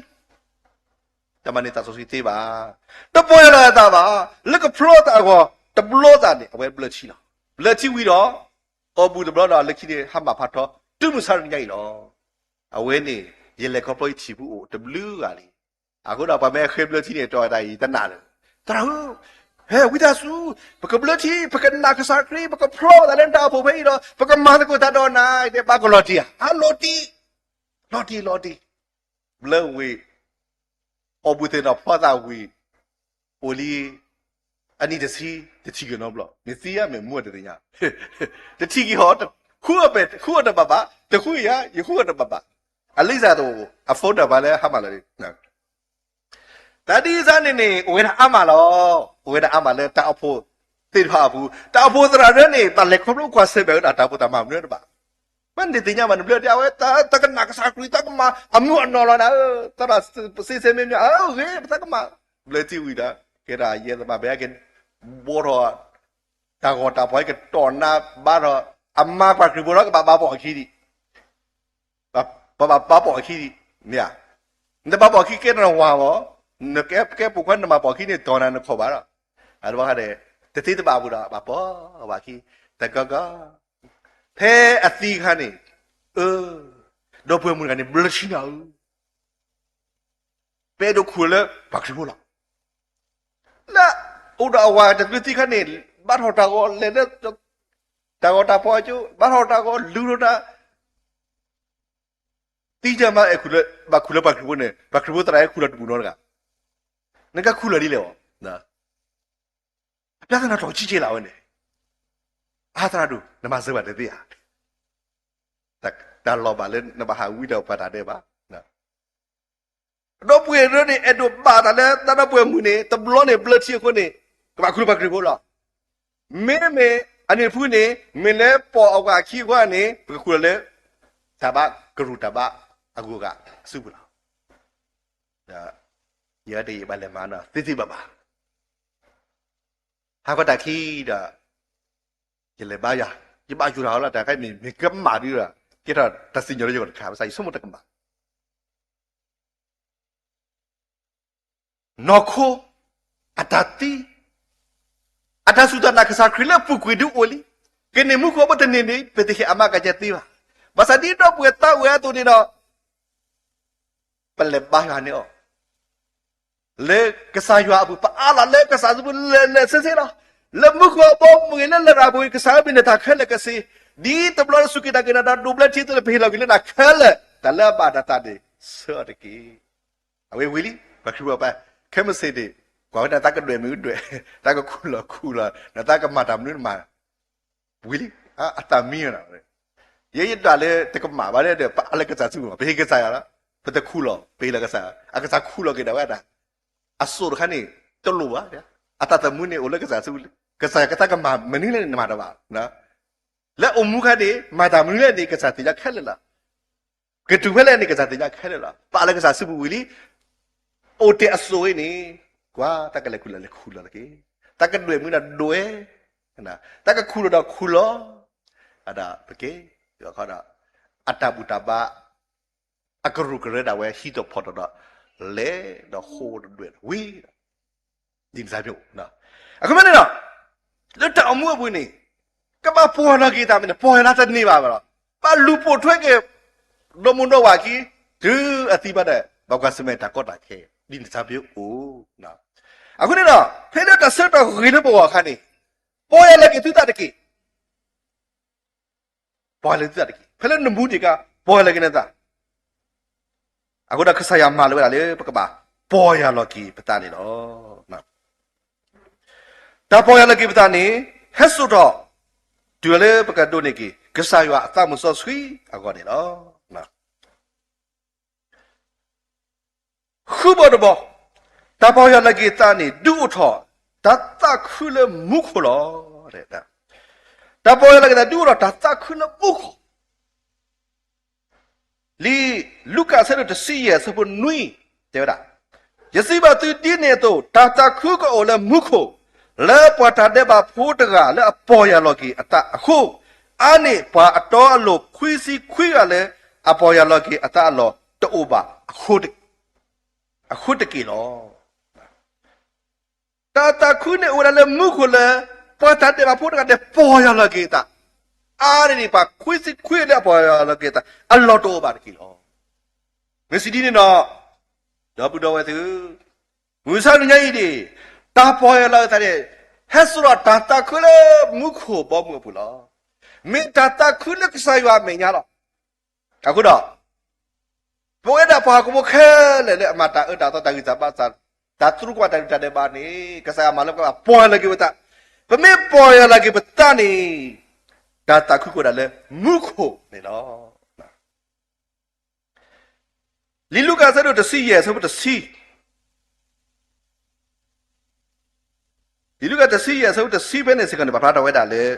တမၤန့ၢ်သးစီဆှံသ့ဘၣ်. တပီၢ်ယၢ်လီၤအသးဘၣ်. လၢကဖျီသးအဂီၢ်, တဘျီသးန့ၣ် အဝဲဘျၢထံလီၤ. ဘျၢထံဝံၤဒီး, အီၣ်ဘူၣ်တဘျီဒီး လၢခံန့ၣ်ဟါမၢ်ဖးထီ တုၤမုၢ်မဆါတနံၤအံၤလီၤ. အဝဲန့ၣ်, ယလဲၤခီဖျိယထံၣ်ဖုအိၣ်တဘျုးဂၤလံ. အဃိဒီးပှၤမ့ၢ်ဃ့ဘျၢထံန့ၣ် တဲဝဲဒၣ်အံၤတနၢ်လၢ, သရၣ်ဧၢ, ဟဲဝံသးစူၤ, ပကဘျၢထံ, ပကနာ်ကစၢ်ခရံာ်, ပကဖျီသးလၢတၢ်အိၣ်ဖှိၣ်ဖဲအံၤဒီး ပကမၤသကိးတၢ်ဒီးနၤ, တဲဘၣ်ကလီၤတံၢ်ဧါ, အလီၤတံၢ်, လီၤတံၢ်လီၤတံၢ်, ဘျၢဝံၤ, အီၣ်ဘူၣ်သ့ၣ်နီၣ်ဖျီသးဝံၤ, အိၣ်လံ အနံၣ်တဆံ, တထံၣ်က့ၤနီတဘျီ, မ့ၢ်သံဧါ မ့ၢ်မူတသ့ၣ်ညါ, တထံၣ်က့ၤဟီ, ဃုအီၤတဘၣ်ဘၣ်, တဃုယၤ, ယဃုအီၤတဘၣ်ဘၣ်. အလံစၢ်တအိၣ်, အ phone တၢ်ပှၤလၢဟါမၢ်လီၤ. တၢ်ဒ်အံၤန့ၣ်န့ၣ် အိၣ်ဝဲဒၣ်အါမးလီၤ. အိၣ်ဝဲဒၣ်အါမးလၢတၢ်အိၣ်ဖှိၣ်သ့ၣ်တဖၣ်အပူၤ, တၢ်အိၣ်ဖှိၣ်သရၣ်ဒၢန့ၣ် ဘၣ်လဲၤခီဖျိကွၢ်ဆၢၣ်မဲာ်ဝဲဒၣ်တၢ်အိၣ်ဖှိၣ်သးမၤမနုၤတဘၣ်. မ့ၢ်နသ့ၣ်ညါဘၣ် နဘျၢထံ အဝဲတၢ်ကနာ်ကစၢ်ခရံာ် တၢ်ကမၤအမုၢ်အနီၢ်လီၤနၤဧၢ, သရၣ်စ့စဲမ့ၢ်မ့ၢ် အဂ့ၤ ပတၢ်ကမၤ, ဘျၢထံဝံၤဒီး, ကဲဒၣ်ယဲၢ်သမါ ဘဲက့ၤ, ဘီထီၣ်, တၢ်ဂီၤတၢ်ဖီၣ်ကတီၢ်နါဘါထီၣ်, အမါပှၤခရံာ်ဖိဒီးကဘၣ်ဘါပိာ်အခံဒံး ပဘၣ်ဘါပိာ်အခံဒံး, မ့ၢ်ဧါ, နတဘါပိာ်အခံကဲထီၣ်နဝၤမး, နကဲပိာ်ခွါနမၤပိာ်အခံန့ၣ် တီၢ်နၤနခီၣ်ဘၣ်ဒီး, အဘၣ်ဃးဒီး, တသ့တဘၣ်အပူၤဒီး ဘၣ်ပိာ်ဘၣ်အခံ, တကီကီ, ဖဲအသံအခါန့ၣ်, အၢ, ဒီပုၢ်ဝဲၢ်မုၣ်တဂၤန့ၣ် ဘျၢထံနၤဧၢ ပအဲၣ်ဒိးခူၣ်လၢပှၤခရံာ်ဖိလီၤ. လၢအိၣ်ဒီးအဝၤတဘျုးသံခါန့ၣ်, ဘါထီၣ်တၢ်ဂီၤလဲၤလၢ တၢ်ဂီၤတၢ်ဖီအကၠိ, ဘါထီၣ်တၢ်ဂီၤလူၤထီၣ်တၢ်, သံတမၤအဲၣ်ခူၣ်လၢ, ဘၣ်ခူၣ်လၢပှၤခရံာ်ဖိန့ၣ်, ပှၤခရံာ်ဖိသရၣ်အဲၣ်ခူၣ်လီၤတပူၤနီတဂၤ, နကခူၣ်လီၤဒ်လဲၣ်အီၤ, အပြဿနာတော်ကြီးကျယ်လာဝဲန့ၣ်, အါသရၣ်ဒိၣ် နမၤစၢၤဘၣ်တသ့ဧါ, တၢ်လီၤဘၣ်လၢနဘၣ်ဟးဝံတၢ်ပှၤတၢ်ဒဲးဘး ဒီပုၢ်ဝဲၢ်ရၢန့ၣ် အဲၣ်ဒိးဘၣ်တၢ်လၢတၢ်ဒီပုၢ်ဝဲၢ်မုၣ်န့ၣ် တဘျီန့ၣ်ဘျၢထံအဃိန့ၣ် ကဘၣ်ခူၣ်လၢပှၤခရံာ်ဖိလီၤ. မ့မ့ၢ်အန့ၣ်တဖုန့ၣ် မ့ၢ်လၢပိာ်အဝၤအခံအဃိန့ၣ် ပကခူၣ်လီၤလၢ တၢ်ဘါကရူၢ်တၢ်ဘါအဂုၤအဂၤအစုပူၤလီၤ. ဒီးယဲဒၣ်ယဘၣ်လဲၤမၤနီၤသ့သ့ဘၣ်ဘၣ် ဟးဃီတၢ်ခံဒီး ယလဲၤဘါယွၤ, ယဘၣ်ယိၣ်တၢ်အီၤလီၤ တၢ်ခဲအံၤမ့ၢ်ကမၣ်ဒုဒီး ကဲထီၣ်တၢ်စံၣ်ညီၣ်လၢယဂီၢ်တခါ ဘၣ်ဆၣ်ယဆိကမိၣ်တကမၣ် နီၢ်ခိ အတၢ်သံ အတၢ်စူၢ်တၢ်နာ်ကစၢ်ခရံာ်လၢအပူၤကွံာ်ဒုအိၣ်လံ. ကန့ၢ်မူခိၣ်ဘၣ်တန့ၢ်န့ၣ် ပတဟ့ၣ်အမၤကစၢ်သ့ဘၣ်. ဘၣ်ဆၣ်ဒ်ဒီပုၢ်ဝဲၢ်သးဝဲအသိးန့ၣ်ဒီး ပလဲၤဘါယွၤန့ၢ်အီၤ လၢကစၢ်ယွၤအပူၤ ပအးလီၤလၢကစၢ်အပူၤ လၢာ်လၢာ်ဆ့ဆ့လီၤ. လၢမူခိၣ်အဘီအမုၢ်ဂ့ၤ လၢလရာ်ပူၤဂ့ၤ ကစၢ်ဧၢ မ့ၢ်နတၢ်ခဲလၢာ်ကဆ့, ဒ်တဘျီလၢစူၢ်က့ၤနာ်က့ၤနၤ တၢ်ဒိးဘျၢထံသ့ၣ်တဖၣ်ဟ့ၣ်လီၤက့ၤလၢနၤခဲလၢာ်, တၢ်လၢအဘၣ်နသးန့ၣ် ဆှၢအီၤတက့ၢ်. အဝဲဝံၤလံ ပှၤခရံာ်ဖိပၢ် ခဲမုၢ်ဆ့ၣ်န့ၣ် ကွၢ်ဝဲဒၣ်နသးကဒွဲၣ်မ့ၢ်ဒွဲၣ်, နသးကခူၣ်လီၤခူၣ်လီၤ, နသးကမၤတၢ်မနုၤမၤ ဝံၤလံ, အသးမံဝဲဒၣ်, ယဲယဒၣ်လၢတကမၣ်ဘၣ်ဒီး ပအါလၢကစၢ်စုပူၤမး, ပဟ့ၣ်ကစၢ်ယွၤလီၤ, ပတခူၣ်လီၤ, ပဟ့ၣ်လီၤကစၢ်, အကစၢ်ခူၣ်လီၤက့ၤဒၣ်ဝဲဒၣ်, အစိၣ်တခါန့ၣ် တလိၣ်ဘၣ်, အသးသမူန့ၣ်အိၣ်လၢကစၢ်စုပူၤ, ကစၢ်ယွၤကသးကမၣ်မနုၤလဲၣ်န့ၣ် နမၤတဘၣ်, လၢအိၣ်မူခါန့ၣ် မၤတၢ်မနုၤလဲၣ်န့ၣ် ကစၢ်သ့ၣ်ညါခဲလၢာ်လီၤ. ကတုၤဖဲလဲၣ်န့ၣ် ကစၢ်သ့ၣ်ညါခဲလၢာ်လီၤ. ပာ်လၢကစၢ်စုပူၤဝံၤလံ, အိၣ်တ့ၢ်အစိၣ်ဝဲန့ၣ်, ကွၢ် တၢ်ကလဲၤခူၣ်လီၤလဲၤခူၣ်လီၤတက့ၢ်. တၢ်ကဒွဲၣ်မနုၤဒီးဒွဲၣ်, တၢ်ကခူၣ်လီၤဒီးခူၣ်လီၤ, အဒၣ်ပက့ၢ်, ဒီး အတၢ်ဘူၣ်တၢ်ဘါ အကရူၢ်ကရၢဒၣ်ဝဲ ဟံးထီၣ်ဖီၣ်ထီၣ်ဒီး လဲၤဒီးဟိးဒီးဒွဲၣ်ဝံၤ, ဒ်န့ၣ်စၢ်ဖဲအိၣ်, အဃိမ့ၢ်န့ၣ်ဒီး လၢတၢ်အိၣ်မူအပူၤန့ၣ် ကဘၣ်ပီၢ်ယၢ်လီၤက့ၤသးမ့ၢ်န့ၣ် ပီၢ်ယၢ်လီၤတန့ၢ်ဘၣ်ဘၣ်ဒီး ဘၣ်လူၤပိာ်ထွဲက့ၤ ဒီမိၢ်ဒီဝၤခံ တုၤအသံဘၣ်ဒီး ဘၣ်ကွၢ်ဆၢၣ်မဲာ်တၢ်ကီတၢ်ခဲ ဒ်န့ၣ်စၢ်ဖဲအိၣ်, အဃိန့ၣ်ဒီး ဖဲလၢတၢ်ဆၢကတီၢ်ဂ့ၤလၢပဂီၢ်အခါန့ၣ် ပီၢ်ယၢ်လီၤက့ၤသုသးတက့ၢ်. ပီၢ်ယၢ်လီၤက့ၤသုသးတက့ၢ်. ဖဲလၢနမူဒံးကါ ပီၢ်ယၢ်လီၤက့ၤနသး, အဃိဒီးကစၢ်ယွၤမၤလိာ်ဝဲဒၣ်လၢပကဘၣ်ပီၢ်ယၢ်လီၤက့ၤပသးန့ၣ်လီၤ. တၢ်ပီၢ်ယၢ်လီၤက့ၤပသးန့ၣ် ဟဲစိာ်ထီၣ် တုၤလၢပကဒိးန့ၢ်က့ၤ ကစၢ်ယွၤအသးမုၢ်စီဆှံအဂီၢ်န့ၣ်လီၤ. ဃုဘီတဘီ, တၢ်ပီၢ်ယၢ်လီၤက့ၤသးန့ၣ် ဒုးအိၣ်ထီၣ် တၢ်သးခုလၢမူခိၣ်လီၤ. တၢ်ပီၢ်ယၢ်လီၤက့ၤသး ဒုးအိၣ်ထီၣ်တၢ်သးခုလၢမူခိၣ်, လံာ်လူၤကၣ်အဆၢဒိၣ်တဆံယဲၢ်အဆၢဖိနွံ တဲဝဲဒၣ်, ယစံးဘၣ်သုဒ်န့ၣ်အသိး တၢ်သးခုကအိၣ်လၢမူခိၣ်, လၢပှၤတၢ်ဒဲးဘးဖိတဂၤလၢအပီၢ်ယၢ်လီၤက့ၤအသးအဃိ, အါန့ၢ်ပှၤအတီအလိၤခွံဆံခွံဂၤလၢ အပီၢ်ယၢ်လီၤက့ၤအသးအလီၢ်တအိၣ်ဘၣ်အဃိတက့ၢ်လီၤ. တၢ်သးခုန့ၣ်အိၣ်ဝဲဒၣ်လၢမူခိၣ်လၢ ပှၤတၢ်ဒဲးဘးဖိတဂၤန့ၣ်ပီၢ်ယၢ်လီၤက့ၤအသး, အါန့ၢ်န့ၣ်ပှၤခွံဆံခွံလၢအပီၢ်ယၢ်လီၤက့ၤအသး အလီၢ်တအိၣ်ဘၣ်တက့ၢ်လီၤ. မ့ၢ်စံးဒ်န့ၣ်ဒီး ဒီပုၢ်ဒီဝဲၢ်သ့ၣ်, မုၢ်ဆါနံၤညါအံၤန့ၣ် တၢ်ပီၢ်ယၢ်လီၤက့ၤသးန့ၣ် ဟဲစိာ်ထီၣ်တၢ်သးခုလၢမူခိၣ်ဘီမုၢ်အပူၤလီၤ. မ့ၢ်တၢ်သးခုလၢကစၢ်ယွၤအမဲာ်ညါလီၤ. အဃိဒီး ပဝဲဒၣ်ပှၤဟီၣ်ခိၣ်ဖိခဲလၢာ်လၢအမၤတၢ်အၢတၢ်သီ တၢ်ဂံၢ်တၢ်ဘါ တၢ်သရူးကွၢ် တၢ်ဒုးတၢ်ဒဲးဘးန့ၣ် ကစၢ်ယွၤမၤလၢပကဘၣ်ပီၢ်ယၢ်လီၤက့ၤပသး, ပမ့ၢ်ပီၢ်ယၢ်လီၤက့ၤပသးန့ၣ် တၢ်သးခုကအိၣ်ဝဲဒၣ်လၢမူခိၣ်န့ၣ်လီၤ. လံာ်လူၤကၣ်အဆၢဒိၣ်တဆံယဲၢ်အဆၢဖိတဆံ, လံာ်လူၤကၣ်တဆံယဲၢ်အဆၢဖိတဆံဖဲန့ၣ်စ့ၢ်ကီးန့ၣ် ပာ်ဖျါထီၣ်ဝဲဒၣ်လၢ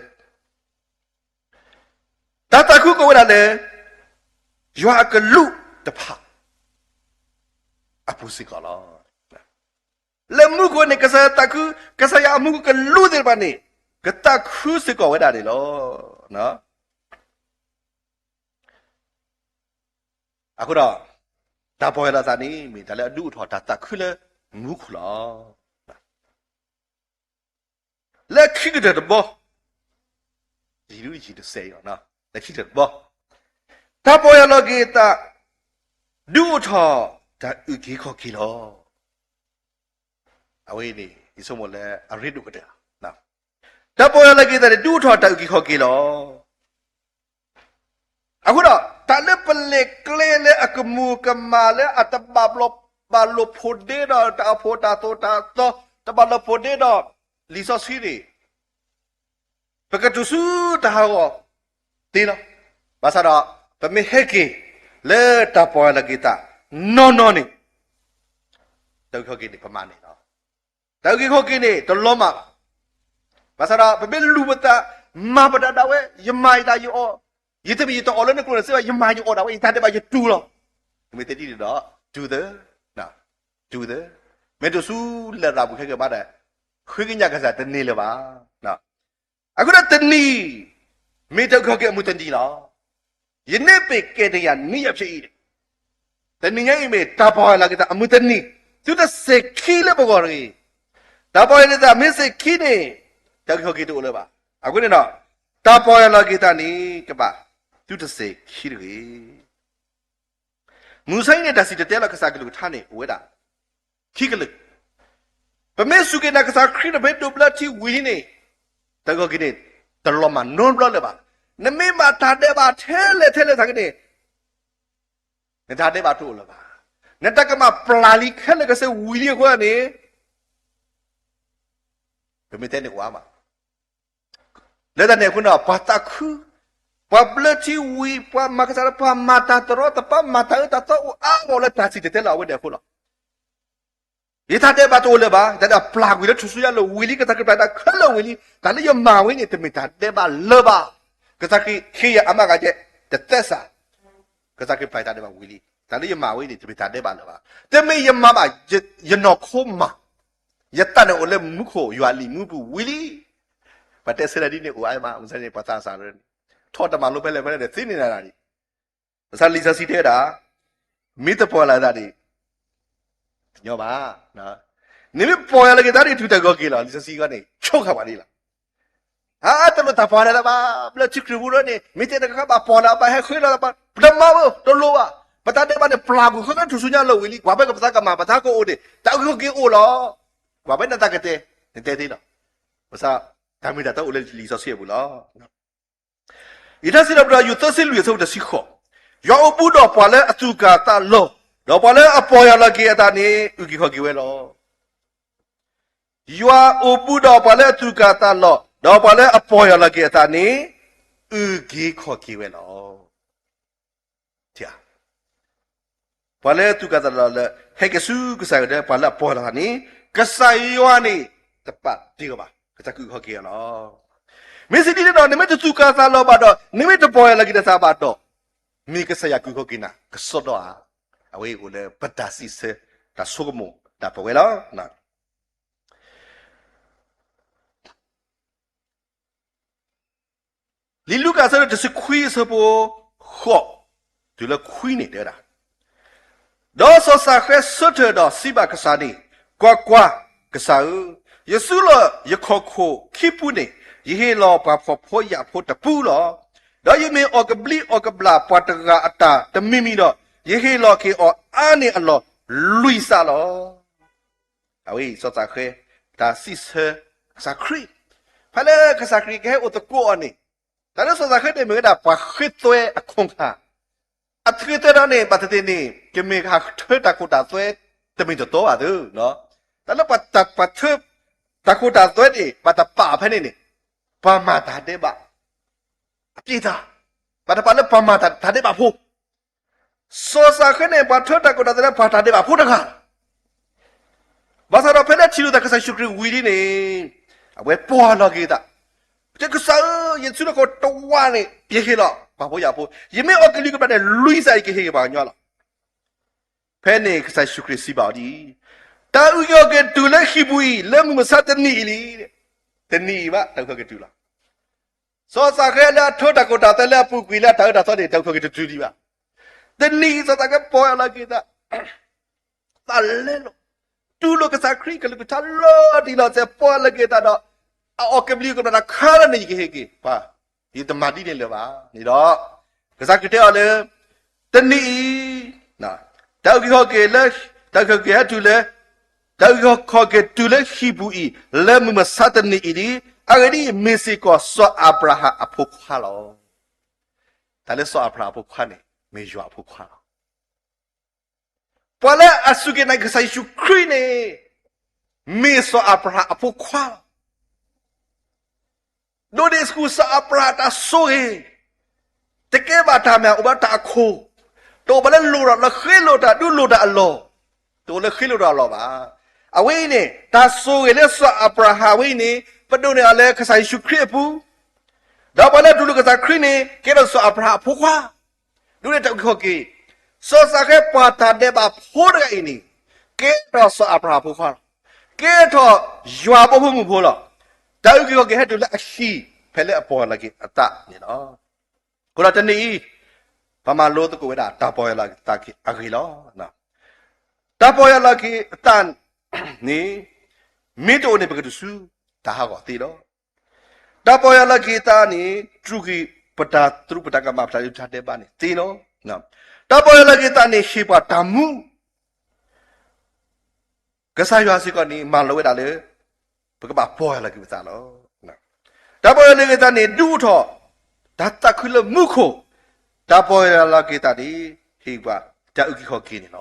တၢ်သးခုကအိၣ်ဝဲဒၣ်လၢ ယွၤအကလူးတဖၣ်အပူၤစ့ၢ်ကီးလီၤ. လၢမူခိၣ်န့ၣ် ကစၢ်ယွၤသးခု, ကစၢ်ယွၤအမူခိၣ်ကလူးသ့ၣ်တဖၣ်န့ၣ် ကသးခုစ့ၢ်ကီးဝဲဒၣ်န့ၣ်လီၤ. အဃိဒီး တၢ်ပီၢ်ယၢ်လီၤသးန့ၣ် မ့ၢ်တၢ်လၢအဒုးအိၣ်ထီၣ်တၢ်သးခုလၢမူခိၣ်လီၤ. လၢခံကတၢၢ်တဘီ, ယံၤဒုယံၤတစဲးအံၤ, လၢခံကတၢၢ်တဘီ, တၢ်ပီၢ်ယၢ်လီၤက့ၤအသး ဒုးအိၣ်ထီၣ်တၢ်အုၣ်က့ၤခီၣ်က့ၤလီၤ. အဝဲအံၤန့ၣ် ယဆိကမိၣ်လၢအရ့ဒိၣ်ကတၢၢ်, တၢ်ပီၢ်ယၢ်လီၤက့ၤအသးန့ၣ် ဒုးအိၣ်ထီၣ်တၢ်အုၣ်က့ၤခီၣ်က့ၤလီၤ. အဃိဒီး တၢ်လၢပလဲၤကျဲလၢအကမူၤကမၣ်လၢအတဘၣ်ဘျီဘၣ်လိာ်ဖိးဒ့ဒီး တၢ်အိၣ်ဖှိၣ်တၢ်သိၣ်တၢ်သီ တဘၣ်လိာ်ဖိးဒ့ဒီး လံာ်စီဆှံန့ၣ် ပကတုၤဆူတၢ်ဟးဂီၤသ့လီၤ. ဘၣ်ဆၣ်ဒီး ပမ့ၢ်ဟဲက့ၤလၢတၢ်ပီၢ်ယၢ်လီၤက့ၤသးနီၢ်နီၢ်န့ၣ် တၢ်အုၣ်က့ၤခီၣ်က့ၤန့ၣ် ပမၤန့ၢ်လီၤ. တၢ်အုၣ်က့ၤခီၣ်က့ၤန့ၣ် တလီၤမၢ်ဘၣ်. ဘၣ်ဆၣ်ဒီး ပမ့ၢ်လူၤပသး မၤပတၢ်ဒၣ်ဝဲ ယမၤယတၢ်ယအီၣ်, ယတမ့ၢ်ယတအီၣ်လၢနကျိၣ်နစ့ဘၣ် ယမၤယအီၣ်ဒၣ်ဝဲ ယတၢ်ဒဲးဘးယတူၢ်လီၤ. မ့ၢ်တဲဒ်န့ၣ်ဒီး တုၤသၢ, တုၤသၢ, မ့ၢ်တစူၤလရာ်ပူၤခဲကဘၣ်ဒီး ဃ့ကညးကစၢ်တန့ၢ်လၢၤဘၣ်. အဃိဒီးတနံၤ မ့ၢ်တၢ်အုၣ်က့ၤခီၣ်က့ၤအမုၢ်တနံၤလီၤ. ယန့ၢ်ဘၣ်ကဲတယၤနံၣ်ယၤဖဲအံၤ, တနံၤညါအံၤမ့ၢ်တၢ်ပီၢ်ယၢ်လီၤက့ၤသးအမုၢ်တနံၤ, သုတစဲးခံလၢပဂီၢ်တဂ့ၤ. တၢ်ပီၢ်ယၢ်လီၤက့ၤသးမ့ၢ်စဲးခံန့ၣ် တၢ်အုၣ်က့ၤခီၣ်က့ၤတအိၣ်လၢၤဘၣ်. အဃိန့ၣ်ဒီး တၢ်ပီၢ်ယၢ်လီၤက့ၤသးန့ၣ် ကဘၣ်သုတစဲးခံတဂ့ၤ. မုၢ်ဆါအံၤန့ၣ် တၢ်စံၣ်တဲၤတဲလီၤကစၢ်ကလုၢ်ကထါန့ၣ် အိၣ်ဝဲဒၣ်ခံကလုာ်, ပမ့ၢ်စူၢ်က့ၤနာ်ကစၢ်ခရံာ်ဒီး ပမ့ၢ်ဒိးဘျၢထံဝံၤလံန့ၣ် တၢ်အုၣ်က့ၤခီၣ်က့ၤန့ၣ် တလီၤမၢ်နီတဘျီလၢၤဘၣ်. နမ့ၢ်မၤတၢ်ဒဲးဘးထဲလဲၣ်ထဲလဲၣ်သနာ်က့န့ၣ် နတၢ်ဒဲးဘးတအိၣ်လၢၤဘၣ်. နတၢ်ကမၣ်ပျၢ်လံခဲလၢာ်ခဲဆ့ဝံၤလံအဃိန့ၣ် ပမ့ၢ်တဲန့ၣ်အိၣ်အါမးလီၤ. လၢတၢ်န့ၣ်အဃိန့ၣ် ပှၤသးခု, ပှၤဘျၢထံဝံၤ ပှၤမၤကစၢ် ပှၤမၤတၢ်တရီတပါ မၤတၢ်အၢတၢ်သီအိၣ်အါဂီၢ်လၢတၢ်စံၣ်တဲၤတဲလီၤအဝဲန့ၣ်အဃိလီၤ. ယတၢ်ဒဲးဘးတအိၣ်လၢၤဘၣ်, ယတၢ်ဒဲးဘးပျၢ်ကွံာ်လၢထူၣ်စုညါလၢဝံၤလံ, ကစၢ်ခရံာ်ပျၢ်တၢ်ခဲလၢာ်ဝံၤလံ, တၢ်လၢယမၤဝဲန့ၣ် တမ့ၢ်တၢ်ဒဲးဘးလၢၤဘၣ်. ကစၢ်ခရံာ်ဟ့ၣ်ယၤအမၤကၤကဲ တသဲစး, ကစၢ်ခရံာ်ပျၢ်တၢ်ဒဲးဘးဝံၤလံ, တၢ်လၢယမၤဝဲန့ၣ် တမ့ၢ်တၢ်ဒဲးဘးလၢၤဘၣ်. တမ့ၢ်ယမၤဘၣ်, ယနီၢ်ခိမၤ, ယသးန့ၣ်အိၣ်လၢမူခိၣ်ယွၤလံာ်မူပူၤဝံၤလံ. ပှၤတဲဆၢတၢ်ဒ်န့ၣ်အိၣ်အါမး, မ့ၢ်န့ၣ် ပှၤသးစၢ်န့ၣ် ထီၣ်တမၤလိဖဲလဲၣ်ဖဲလဲၣ်န့ၣ် သ့န့ၢ်နၤဒၣ်န့ၣ်, ဘၣ်ဆၣ်လံာ်စီဆှံတဲဝဲဒၣ် မ့ၢ်တပီၢ်ယၢ်လီၤက့ၤသးန့ၣ် တညီဘၣ်. နမ့ၢ်ပီၢ်ယၢ်လီၤက့ၤသးန့ၣ် တုၤတၢ်ဂီၤက့ၤလီၤ, လံာ်စီဆှံအဂီၢ်န့ၣ် ဆိဃာ်ပှၤဒ်လီၤ. အါ တလိၣ်တၢ်ပီၢ်ယၢ်လီၤသးဘၣ်, ဘျၢထံခရံာ်ပူၤန့ၣ် မ့ၢ်တဲတခါဘၣ်ပီၢ်လီၤ ဘၣ်ဟဲဃ့လီၤသးဘၣ်, ပတမၤဘၣ်, တလိၣ်ဘၣ်. ပတၢ်ဒဲးဘးန့ၣ် ပျၢ်ကွံာ်ဃီလၢထူၣ်စုညါလၢဝံၤလံ, ကွၢ်ဖဲကပသးကမၤ ပသးကအိၣ်န့ၣ် တၢ်အုၣ်က့ၤခီၣ်က့ၤအိၣ်လီၤ. ကွၢ်ဖဲနသးကတဲ, နတဲသ့လီၤ. ဘၣ်ဆၣ် တၢ်မ့ၢ်တၢ်တီအိၣ်လၢလံာ်စီဆှံအပူၤလီၤ. ယထါစံးထီၣ်ပတြၢၤ ယူၢ်သၢဆံလွံၢ် အဆၢဖိတဆံဃိး, ယွၤအိၣ်ဘူးဒီးပှၤလၢအသူၣ်ကၢ်သးလီၤ, ဒီးပှၤလၢအပီၢ်ယၢ်လီၤက့ၤအသးန့ၣ် အုၣ်က့ၤခီၣ်က့ၤဝဲလီၤ. ယွၤအိၣ်ဘူးဒီးပှၤလၢအသူၣ်ကၢ်သးလီၤ, ဒီးပှၤလၢအပီၢ်ယၢ်လီၤက့ၤအသးန့ၣ် အုၣ်က့ၤခီၣ်က့ၤဝဲလီၤ. ပှၤလၢသူၣ်ကၢ်သးလီၤလၢ ဟဲက့ၤဆူကစၢ်ယွၤဒီး ပှၤလၢအပီၢ်ယၢ်လီၤသးန့ၣ် ကစၢ်ယွၤန့ၣ် တပာ်တ့ၢ်အီၤဘၣ်, ကစၢ်ကအုၣ်ခီၣ်က့ၤအီၤလီၤ. မ့ၢ်စံးဒ်န့ၣ်ဒီး နမ့ၢ်တသူၣ်ကၢ်သးလီၤဘၣ်ဒီး နမ့ၢ်တပီၢ်ယၢ်လီၤက့ၤနသးဘၣ်ဒီး မ့ၢ်ကစၢ်ယွၤကုၣ်ခီၣ်က့ၤနၤ ကစီဒီဧါ. အဝဲအံၤအိၣ်လၢပတၢ်စံးဆၢ တၢ်ဆိကမိၣ်တၢ်ပဝဲလီၤ. လံာ်လူၤကၣ်အဆၢဒိၣ်တဆံခွံ အဆၢဖိ ဃိး တုၤလၢခွံန့ၣ်တဲဝဲဒၣ်, ဒီးစီၤစးဃဲဆၢထၢၣ်ဒီးစံးဘၣ်ကစၢ်န့ၣ်, ကွၢ်ကွၢ်, ကစၢ်ဧၢ, ယဆူးလီၤယခီၣ်ခိၣ်ခံပူၤန့ၣ်, ယဟ့ၣ်လီၤပှၤဖှီၣ်ဖိယာ်ဖိတပူလီၤ. ဒီးယမ့ၢ်အီၣ်ကဘျံးအီၣ်ကဘျၣ်ပှၤတဂၤအတၢ်တမံၤမံၤဒီး, ယဟ့ၣ်လီၤက့ၤအီၤအါန့ၢ်အလီၢ်လွံၢ်စးလီၤ. အဝဲအံၤစီၤစးဃဲ တၢ်စံးဆၢကစၢ်ခရံာ်, ဖဲလၢကစၢ်ခရံာ်ကဟဲအိၣ်သကိးအီၤန့ၣ်, တၢ်လၢစီၤစးဃဲန့ၣ်မ့ၢ်ဝဲဒၣ်ပှၤဃ့သွဲအခိၣ်ခါ, အဃ့သွဲတၢ်န့ၣ် ဘၣ်သ့ၣ်သ့ၣ်န့ၣ် ကမ့ၢ်ဟးထၢတၢ်ခိတၢ်သွဲတမ့ၢ်တတီဘၣ်သု, တၢ်လၢပှၤထၢတၢ်ခိတၢ်သွဲန့ၣ် ဘၣ်တပာ်ဖဲန့ၣ်န့ၣ်, ပှၤမၤတၢ်ဒဲးဘး အက့ၢ်တၢ်, ဘၣ်တပာ်လၢပှၤမၤတၢ်ဒဲးဘးဖိ စီၤစးဃဲန့ၣ် ပှၤထၢတၢ်ခိတၢ်သွဲလၢပှၤတၢ်ဒဲးဘးဖိတဂၤလီၤ. ဘၣ်ဆၣ်ဒီးဖဲလၢထံၣ်လိာ်သးကစၢ်ယ့ၣ်ၡူးခရံာ်ဝံၤလံန့ၣ်, အဝဲပီၢ်ယၢ်လီၤက့ၤအသး, ကစၢ်ဧၢ, ယဆူးလီၤခီၣ်တဝါန့ၣ် ယဟ့ၣ်လီၤပှၤဖှီၣ်ဖိယာ်ဖိ, ယမ့ၢ်အီၣ်ကလံၤကဘျၣ်န့ၣ် လွံၢ်စးယကဟ့ၣ်က့ၤပှၤကညီလီၤ. ဖဲန့ၣ်ကစၢ်ယ့ၣ်ၡူးခရံာ်စံးဘၣ်အီၤဒ်အံၤ, တၢ်အုၣ်က့ၤခီၣ်က့ၤတုၤလၢဟံၣ်ပူၤအံၤ လၢမုၢ်မဆါတနံၤအံၤလံ. တနံၤအံၤဘၣ် တၢ်အုၣ်က့ၤခီၣ်က့ၤတုၤလီၤ. စီၤစးဃဲလၢအထၢတၢ်ခိတၢ်သွဲလၢအပူၤကွံာ်လၢအတၢ်အၢတၢ်သီန့ၣ် တၢ်အုၣ်က့ၤခီၣ်က့ၤတတုၤဒံးဘၣ်. တနံၤအံၤစီၤစးဃဲပီၢ်ယၢ်လီၤက့ၤအသး, သးလဲလိာ်, တူၢ်လိာ်ကစၢ်ခရံာ်ကလုၢ်ကထါလီၤတံၢ်လီၤဆဲး ပီၢ်ယၢ်လီၤက့ၤအသးဒီး, အအီၣ်ကဘျံးကဘျၣ်တခါလၢန့ၣ် ယကဟ့ၣ်က့ၤပှၤ, ယတမၤဒ်န့ၣ်လၢၤဘၣ်န့ၣ်ဒီး, ကစၢ်ခရံာ်တဲအီၤလၢ တနံၤအံၤ, တၢ်အုၣ်က့ၤခီၣ်က့ၤလၢ, တၢ်အုၣ်က့ၤခီၣ်က့ၤဟဲတုၤလၢ, တၢ်အုၣ်က့ၤခီၣ်က့ၤတုၤလၢဟံၣ်ပူၤအံၤ လၢမုၢ်မဆါတနံၤအံၤလံ. အဂ့ၢ်ဒ်အံၤ, မ့ၢ်စ့ၢ်ကီးစီၤအၤဘြၤဟၣ်အဖိခွါလီၤ. တၢ်လၢစီၤအၤဘြၤဟၣ်အဖိခွါန့ၣ် မ့ၢ်ယွၤအဖိခွါလီၤ. ပှၤလၢအစူၢ်က့ၤနာ်က့ၤကစၢ်ယ့ၣ်ၡူးခရံာ်န့ၣ် မ့ၢ်စီၤအၤဘြၤဟၣ်အဖိခွါလီၤ. ဒိးန့ၢ်ဆူစီၤအၤဘြၤဟၣ်တၢ်ဆိၣ်ဂ့ၤ, တကဲဘၣ်တၢ်မၤ အိၣ်ဘၣ်တၢ်အခိၣ်, တအိၣ်ဘၣ်လၢလိၣ်ဒီးလၢဃ့လိာ်တၢ်ဒုးလိာ်တၢ်အလီၢ်, တအိၣ်လၢဃ့လိာ်တၢ်အလီၢ်ဘၣ်. အဝဲအံၤန့ၣ် တၢ်ဆိၣ်ဂ့ၤလၢစီၤအၤဘြၤဟၣ်ဝဲအံၤန့ၣ် ပဒိးန့ၢ်အီၤလၢကစၢ်ယ့ၣ်ၡူးခရံာ်အပူၤ, ဒီးပှၤလၢအတူၢ်လိာ်ကစၢ်ခရံာ်န့ၣ် ကဲထီၣ်စီၤအၤဘြၤဟၣ်အဖိခွါ, ဒ်န့ၣ်တၢ်အုၣ်က့ၤခီၣ်က့ၤ, စီၤစးဃဲပှၤတၢ်ဒဲးဘးဖိတဂၤအံၤန့ၣ် ကဲထီၣ်စီၤအၤဘြၤဟၣ်အဖိခွါလီၤ. ကဲထီၣ်ယွၤအဘီမုၢ်ဖိလီၤ. တၢ်အုၣ်က့ၤခီၣ်က့ၤဟဲတုၤလၢအဟံၣ် ဖဲလၢအပီၢ်ယၢ်လီၤက့ၤအသးန့ၣ်လီၤ. အဃိဒီးတနံၤအံၤ ပမၤလိသကိးဝဲဒၣ်တၢ်ပီၢ်ယၢ်လီၤက့ၤအသးအဂ့ၢ်လီၤ. တၢ်ပီၢ်ယၢ်လီၤက့ၤအသးန့ၣ် မ့ၢ်တအိၣ်န့ၣ် ပကတုၤဆူတၢ်ဟးဂီၤသ့လီၤ. တၢ်ပီၢ်ယၢ်လီၤက့ၤအသးန့ၣ် တြူာ်က့ၤပတၢ်သရူးပတၢ်ကမၣ် ပတၢ်ဒုးတၢ်ဒဲးဘးန့ၣ်သ့လီၤ. တၢ်ပီၢ်ယၢ်လီၤက့ၤအသးန့ၣ် ဟ့ၣ်ပှၤတၢ်မူ ကစၢ်ယွၤစ့ၢ်ကီးန့ၣ် မၢလီၤဝဲဒၣ်လၢ ပကဘၣ်ပီၢ်ယၢ်လီၤက့ၤပသးလီၤ. တၢ်ပီၢ်ယၢ်လီၤက့ၤအသးန့ၣ် ဒုးအိၣ်ထီၣ် တၢ်သးခုလၢမူခိၣ်, တၢ်ပီၢ်ယၢ်လီၤက့ၤအသးန့ၣ် ဟ့ၣ်ပှၤတၢ်အုၣ်က့ၤခီၣ်က့ၤန့ၣ်လီၤ.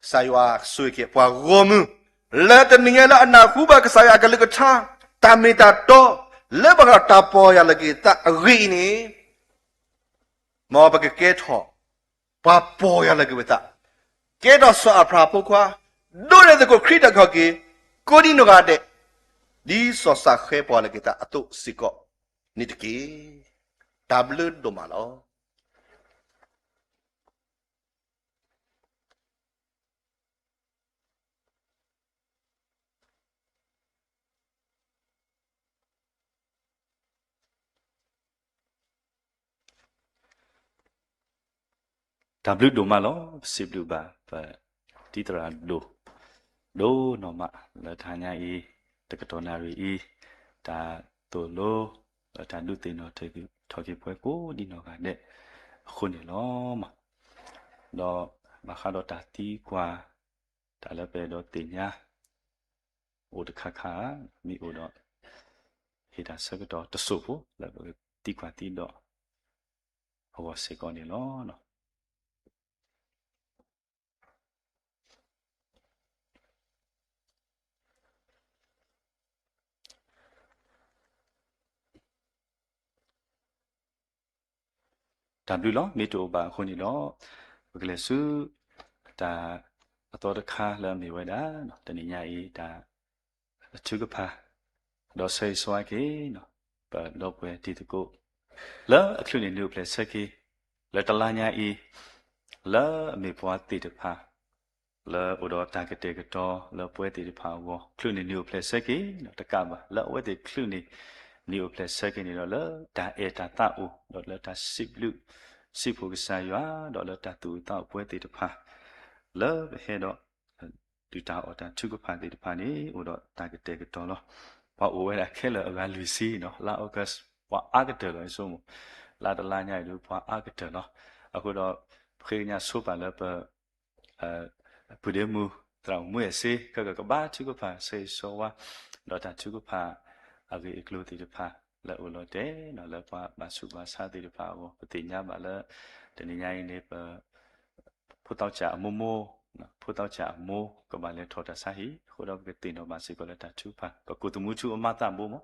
ကစၢ်ယွၤဆိၣ်ဂ့ၤက့ၤပှၤဂီၢ်မုၢ် လၢတနံၤညါလၢအနၢ်ဟူဘၣ်ကစၢ်ယွၤအကလုၢ်ကထါ, တၢ်မ့ၢ်တၢ်တီ, လၢဘၣ်ဃးဒီးတၢ်ပီၢ်ယၢ်လီၤက့ၤသးအဂ့ၢ်အံၤန့ၣ်, မ်ပကကဲထီၣ် ပှၤပီၢ်ယၢ်လီၤက့ၤပသး, ကဲထီၣ်စီၤအၤဘြၤဟၣ်ဖိခွါ, ဒိးန့ၢ်သကိးခရံာ်တၢ်ကဟဲက့ၤ, ကိးဒံနီၢ်ဂၤဒဲး, ဒ်စီၤၡၤဃဲပီၢ်ယၢ်လီၤက့ၤသးအသိးစ့ၢ်ကီးန့ၣ်တက့ၢ်. တၢ်ဘျုးဒိၣ်မးလီၤ. တၢ်ဘျုးဒိၣ်မးလီၤ. ပစံးဘျုးဘၣ် ပတံၤသရၣ်ဒိၣ်, ဒိၣ်နီၢ်မး လၢတဟါညါအံၤ, တကတီၢ်နၣ်ရံၣ်အံၤ, တၢ်သိၣ်လိ, လၢတၢ်ဒုးသ့ၣ်နီၣ်ထီၣ်က့ၤပှၤကိးဒံနီၢ်ဂၤဒဲးအဃိန့ၣ်လီၤ. ဒီးဘၣ်ဃးဒီးတၢ်သံကွၢ်, တၢ်လၢပအဲၣ်ဒိးသ့ၣ်ညါ အိၣ်တခါခါ, မ့ၢ်အိၣ်ဒီး ဟ့ၣ်တၢ်ဆၢကတီၢ်တစိၢ်ဖိ လၢပကသံကွၢ်သံဒိးအဂီၢ်စ့ၢ်ကီးန့ၣ်လီၤ. တၢ်ဘျုးလီၤ. မ့ၢ်တအိၣ်ဘၣ်အဃိန့ၣ်ဒီး, ပကလဲၤဆူ တၢ်အသီတခါလၢအမ့ၢ်ဝဲဒၣ် တနံၤညါအံၤ တၢ် အထုကဖၣ်, ဒီးဆၢဂ့ၤဆၢဝါက့ၤ ပဒီပုၢ်ဝဲၢ်တံၤသကိး လၢအချုးန့ၢ်နံၣ်အိၣ်ဖျဲၣ်ဆၢက့ၤ လၢတလါညါအံၤ, လၢအမ့ၢ်ပှၤသ့ၣ်တဖၣ် လၢအိၣ်ဒီးတၢ်ကတဲာ်ကတီၤ လၢပဝဲသ့ၣ်တဖၣ်အဂီၢ် ချုးန့ၢ်နံၣ်အိၣ်ဖျဲၣ်ဆၢက့ၤ တကးဘၣ် လၢအဝဲသ့ၣ်ချုးန့ၢ် နံၣ်အိၣ်ဖျဲၣ်ဆၢက့ၤန့ၣ်ဒီး လၢတၢ်အဲၣ်တၢ်သးအိၣ် ဒီးလၢတၢ်စံးဘျုး စံးဖှိၣ်ကစၢ်ယွၤ ဒီးလၢတၢ်သူၣ်အုးသးအုးပဝဲသ့ၣ်တဖၣ် လၢပဟဲဒီး ဒုၣ်တၢ်အီၣ်တၢ်ထုကဖၣ်သ့ၣ်တဖၣ်န့ၣ် အိၣ်ဒီးတၢ်ကတဲာ်ကတီၤလီၤ. ပှၤအိၣ်ဝဲဒၣ်ခဲလၢာ်အဂၤလွံၢ်ဆံနီၤ, လါ August ပှၤအါကတၢၢ်လီၤ ယဆိကမိၣ်, လါတလါညါအံၤဒုး ပှၤအါကတၢၢ်လီၤ. အဃိဒီး ပဃ့ကညးဆိပာ်လၢပ ပုၢ်ဒ့မုၣ် သရၣ်မုၣ်အ့ၣ်စ့ ကကကဘါထုကဖၣ် ဆၢဂ့ၤဆၢဝါ ဒီးတၢ်ထုကဖၣ် အဂ့ၢ်အကျိၤသ့ၣ်တဖၣ် လၢအအိၣ်လီၤတဲာ် လၢပှၤဘၣ်ဆူးဘၣ်ဆါသ့ၣ်တဖၣ်အဂီၢ် ပသ့ၣ်ညါဘၣ်လၢ တနံၤညါအံၤန့ၣ် ပ ဖိသၣ်စၢ်အမိၢ်မိၢ်, ဖိသၣ်စၢ်အမိၢ် ကဘၣ်လဲၤထီၣ်တၢ်ဆါဟံၣ် အဃိဒီးပကသ့ၣ်နီၣ်ဘၣ်စ့ၢ်ကီးလၢတၢ်ထုကဖၣ် ပကိၣ်သမူထူအမါသၣ်ဘိမး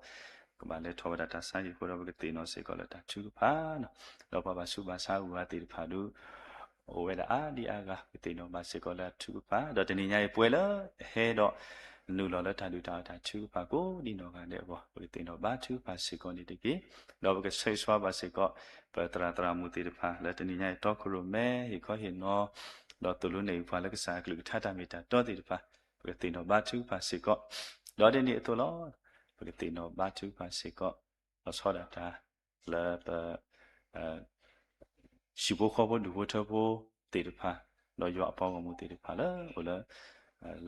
ကဘၣ်လဲၤထီၣ်ဝဲဒၣ်တၢ်ဆါဟံၣ်အဃိဒီး ပကသ့ၣ်နီၣ်စ့ၢ်ကီးလၢတၢ်ထုကဖၣ်နီၤ, ဒီးပှၤဘၣ်ဆူးဘၣ်ဆါအဂုၤအဂၤသ့ၣ်တဖၣ်ဒုး အိၣ်ဝဲဒၣ်အါဒံအါဂၤ ပကသ့ၣ်နီၣ်ဘၣ်စ့ၢ်ကီးလၢအထုကဖၣ် ဒီးတနံၤညါအံၤပှဲၤလၢ ဟဲဒီး နုာ်လီၤလၢတၢ်ဒုၣ်တၢ်အီၣ်တၢ်ထုကဖၣ်ကိးဒံနီၢ်ဂၤဒဲးအဂီၢ် ပကသ့ၣ်နီၣ်ဘါထုကဖၣ်စ့ၢ်ကီးန့ၣ်တက့ၢ်. ဒီးပကဆၢဂ့ၤဆၢဝါဘၣ်စ့ၢ်ကီး ပသရၣ်သရၣ်မုၣ်သ့ၣ်တဖၣ် လၢတနံၤညါအံၤတီခိၣ်ရိၣ်မဲ ဟ့ၣ်ခီဟ့ၣ်နီၤ ဒီးသိၣ်လိန့ၢ်ပှၤလၢကစၢ်အကလုၢ်ကထါတၢ်မ့ၢ်တၢ်တီသ့ၣ်တဖၣ် ပကသ့ၣ်နီၣ်ဘါထုကဖၣ်စ့ၢ်ကီး ဒီးဒ်န့ၣ်အသိးလီၤ. ပကသ့ၣ်နီၣ်ဘါထုကဖၣ်စ့ၢ်ကီး လီၤဆီဒၣ်တၢ် လၢပ ဟံၣ်ဖိဃီဖိဒူၣ်ဖိထၢဖိသ့ၣ်တဖၣ် ဒီးယွၤအပှၤဂီၢ်မုၢ်သ့ၣ်တဖၣ်လၢအိၣ်လၢ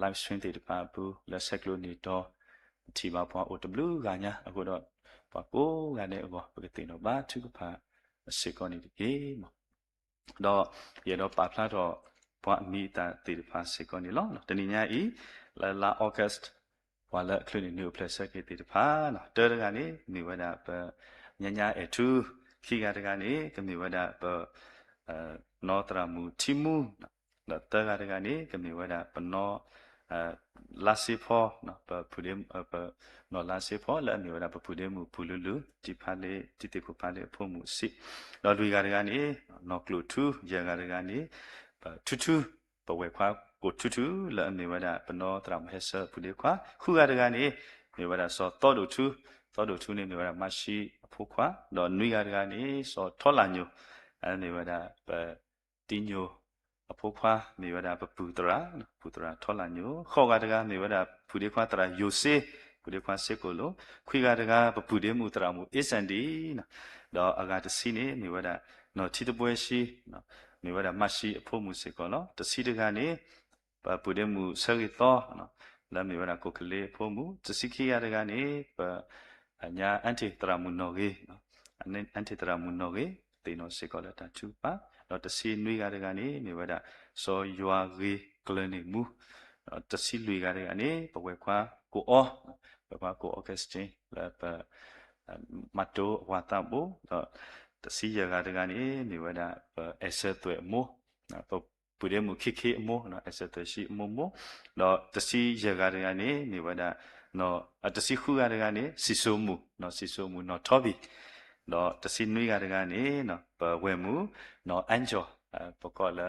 live stream သ့ၣ်တဖၣ်အပူၤ လၢဆဲးကျိးန့ၢ်တီၤ ထံၣ်ဘၣ်ပှၤအိၣ်တဘျုးဂၤညါအဃိဒီး ပှၤကိးဂၤဒဲးအဂီၢ် ပကသ့ၣ်နီၣ်ဘါထုကဖၣ်စ့ၢ်ကီးန့ၣ်တက့ၢ်. ဒီးယအဲၣ်ဒိးပာ်ဖျါထီၣ် ပှၤအမံၤအသၣ်သ့ၣ်တဖၣ်စ့ၢ်ကီးန့ၣ်လီၤ. တနံၤညါအံၤ လၢလါ August ပှၤလၢအချုးန့ၢ်နံၣ်အိၣ်ဖျဲၣ်ဆၢက့ၤသ့ၣ်တဖၣ် တၢတဂၤန့ၣ် မ့ၢ်ဝဲဒၣ်ပ ညါညါအဲၣ်ထူ, ခံဂၤတဂၤန့ၣ် ကမ့ၢ်ဝဲဒၣ်ပ နီၢ်သရၣ်မုၣ်ထံမူ, ဒီးသၢဂၤတဂၤန့ၣ် ကမ့ၢ်ဝဲဒၣ်ပနီၢ် လါစ့ဖီ ပ ပနီၢ်လါစ့ဖီ လၢအမ့ၢ်ဝဲဒၣ်ပပုၢ်ဒ့မုၣ်ပူၤလုလု တံၤဖးလ့ တံၤသ့ၣ်ခိၣ်ဖးလ့အဖိမုၣ်စ့ၢ်, ဒီးလွံၢ်ဂၤတဂၤန့ၣ် နီၢ်ကျိၣ်ထူ, ယဲၢ်ဂၤတဂၤန့ၣ် ပထူထူ, ပဝဲၢ်ခွါကိၣ်ထူထူ လၢအမ့ၢ်ဝဲဒၣ်ပနီၢ်သရၣ်မုၣ်ဟဲဆၢအပုၢ်ဒ့ခွါ, ဃုဂၤတဂၤန့ၣ် မ့ၢ်ဝဲဒၣ်စီၤသီဒိၣ်ထူ, သီဒိၣ်ထူန့ၣ်မ့ၢ်ဝဲဒၣ်မါၡံအဖိခွါ, ဒီးနွံဂၤတဂၤန့ၣ် စီၤထီလၣ်ညိၣ်, အမ့ၢ်ဝဲဒၣ်ပ တံညိၣ်အဖိခွါ မ့ၢ်ဝဲဒၣ်ပပုၢ်သရၣ်, ပပုၢ်သရၣ်ထီလၣ်ညိၣ်, ဃိးဂၤတဂၤ မ့ၢ်ဝဲဒၣ်ပုၢ်ဒ့ခွါသရၣ်ယိၤစ့, ပုၢ်ဒ့ခွါစ့ကိၣ်လိၤ, ခွံဂၤတဂၤ ပပုၢ်ဒ့မုၣ်သရၣ်မုၣ်အ့စၣ်ဒံ, ဒီးအဂၤတဆံန့ၣ် မ့ၢ်ဝဲဒၣ်နီၢ်ထံတဘှဲၡံ, မ့ၢ်ဝဲဒၣ်မါၡံအဖိမုၣ်စ့ၢ်ကီးလီၤ. တဆံတဂၤန့ၣ် ပပုၢ်ဒ့မုၣ်ဆၢဂ့ၤသီ လၢအမ့ၢ်ဝဲဒၣ်ကိၣ်ကလ့အဖိမုၣ်, တဆံခံဂၤတဂၤန့ၣ် ပ ညါအၣ်ထံၣ်သရၣ်မုၣ်နီၣ်ဂ့ၤ, အၣ်ထံၣ်သရၣ်မုၣ်နီၣ်ဂ့ၤ သ့ၣ်နီၣ်စ့ၢ်ကီးလၢတၢ်ထုကဖၣ်, ဒီးတဆံနွံဂၤတဂၤန့ၣ် မ့ၢ်ဝဲဒၣ် စီၤယွၤဂ့ၤကျၢၤန့ၢ်မူ, ဒီးတဆံလွံၢ်ဂၤတဂၤန့ၣ် ပဝဲၢ်ခွါကိၣ်အီ, ပဝဲၢ်ခွါကိၣ်အီကၢၣ်စတ့ၣ် လၢပ မၤတိအဝၤသးဘိ, ဒီးတဆံယဲၢ်ဂၤတဂၤန့ၣ် မ့ၢ်ဝဲဒၣ် ပအဲၣ်စၢၤသွဲၣ်အမိၢ်, ပပုၢ်ဒ့မုၣ်ခ့ခ့အမိၢ်, အဲၣ်စၢၤသွဲၣ်ဆံအမိၢ်မိၢ်, ဒီးတဆံယဲၢ်ဂၤတဂၤန့ၣ် မ့ၢ်ဝဲဒၣ် တဆံဃုဂၤတဂၤန့ၣ် စံၣ်စိၤမူး, စံၣ်စိၤမူးနီၢ်ထီဘံၣ်, ဒီးတဆံနွံဂၤတဂၤန့ၣ် ပဝဲၢ်မုၣ် နီၢ်အဲၣ်ကၠီၣ်, ပကိးလၢ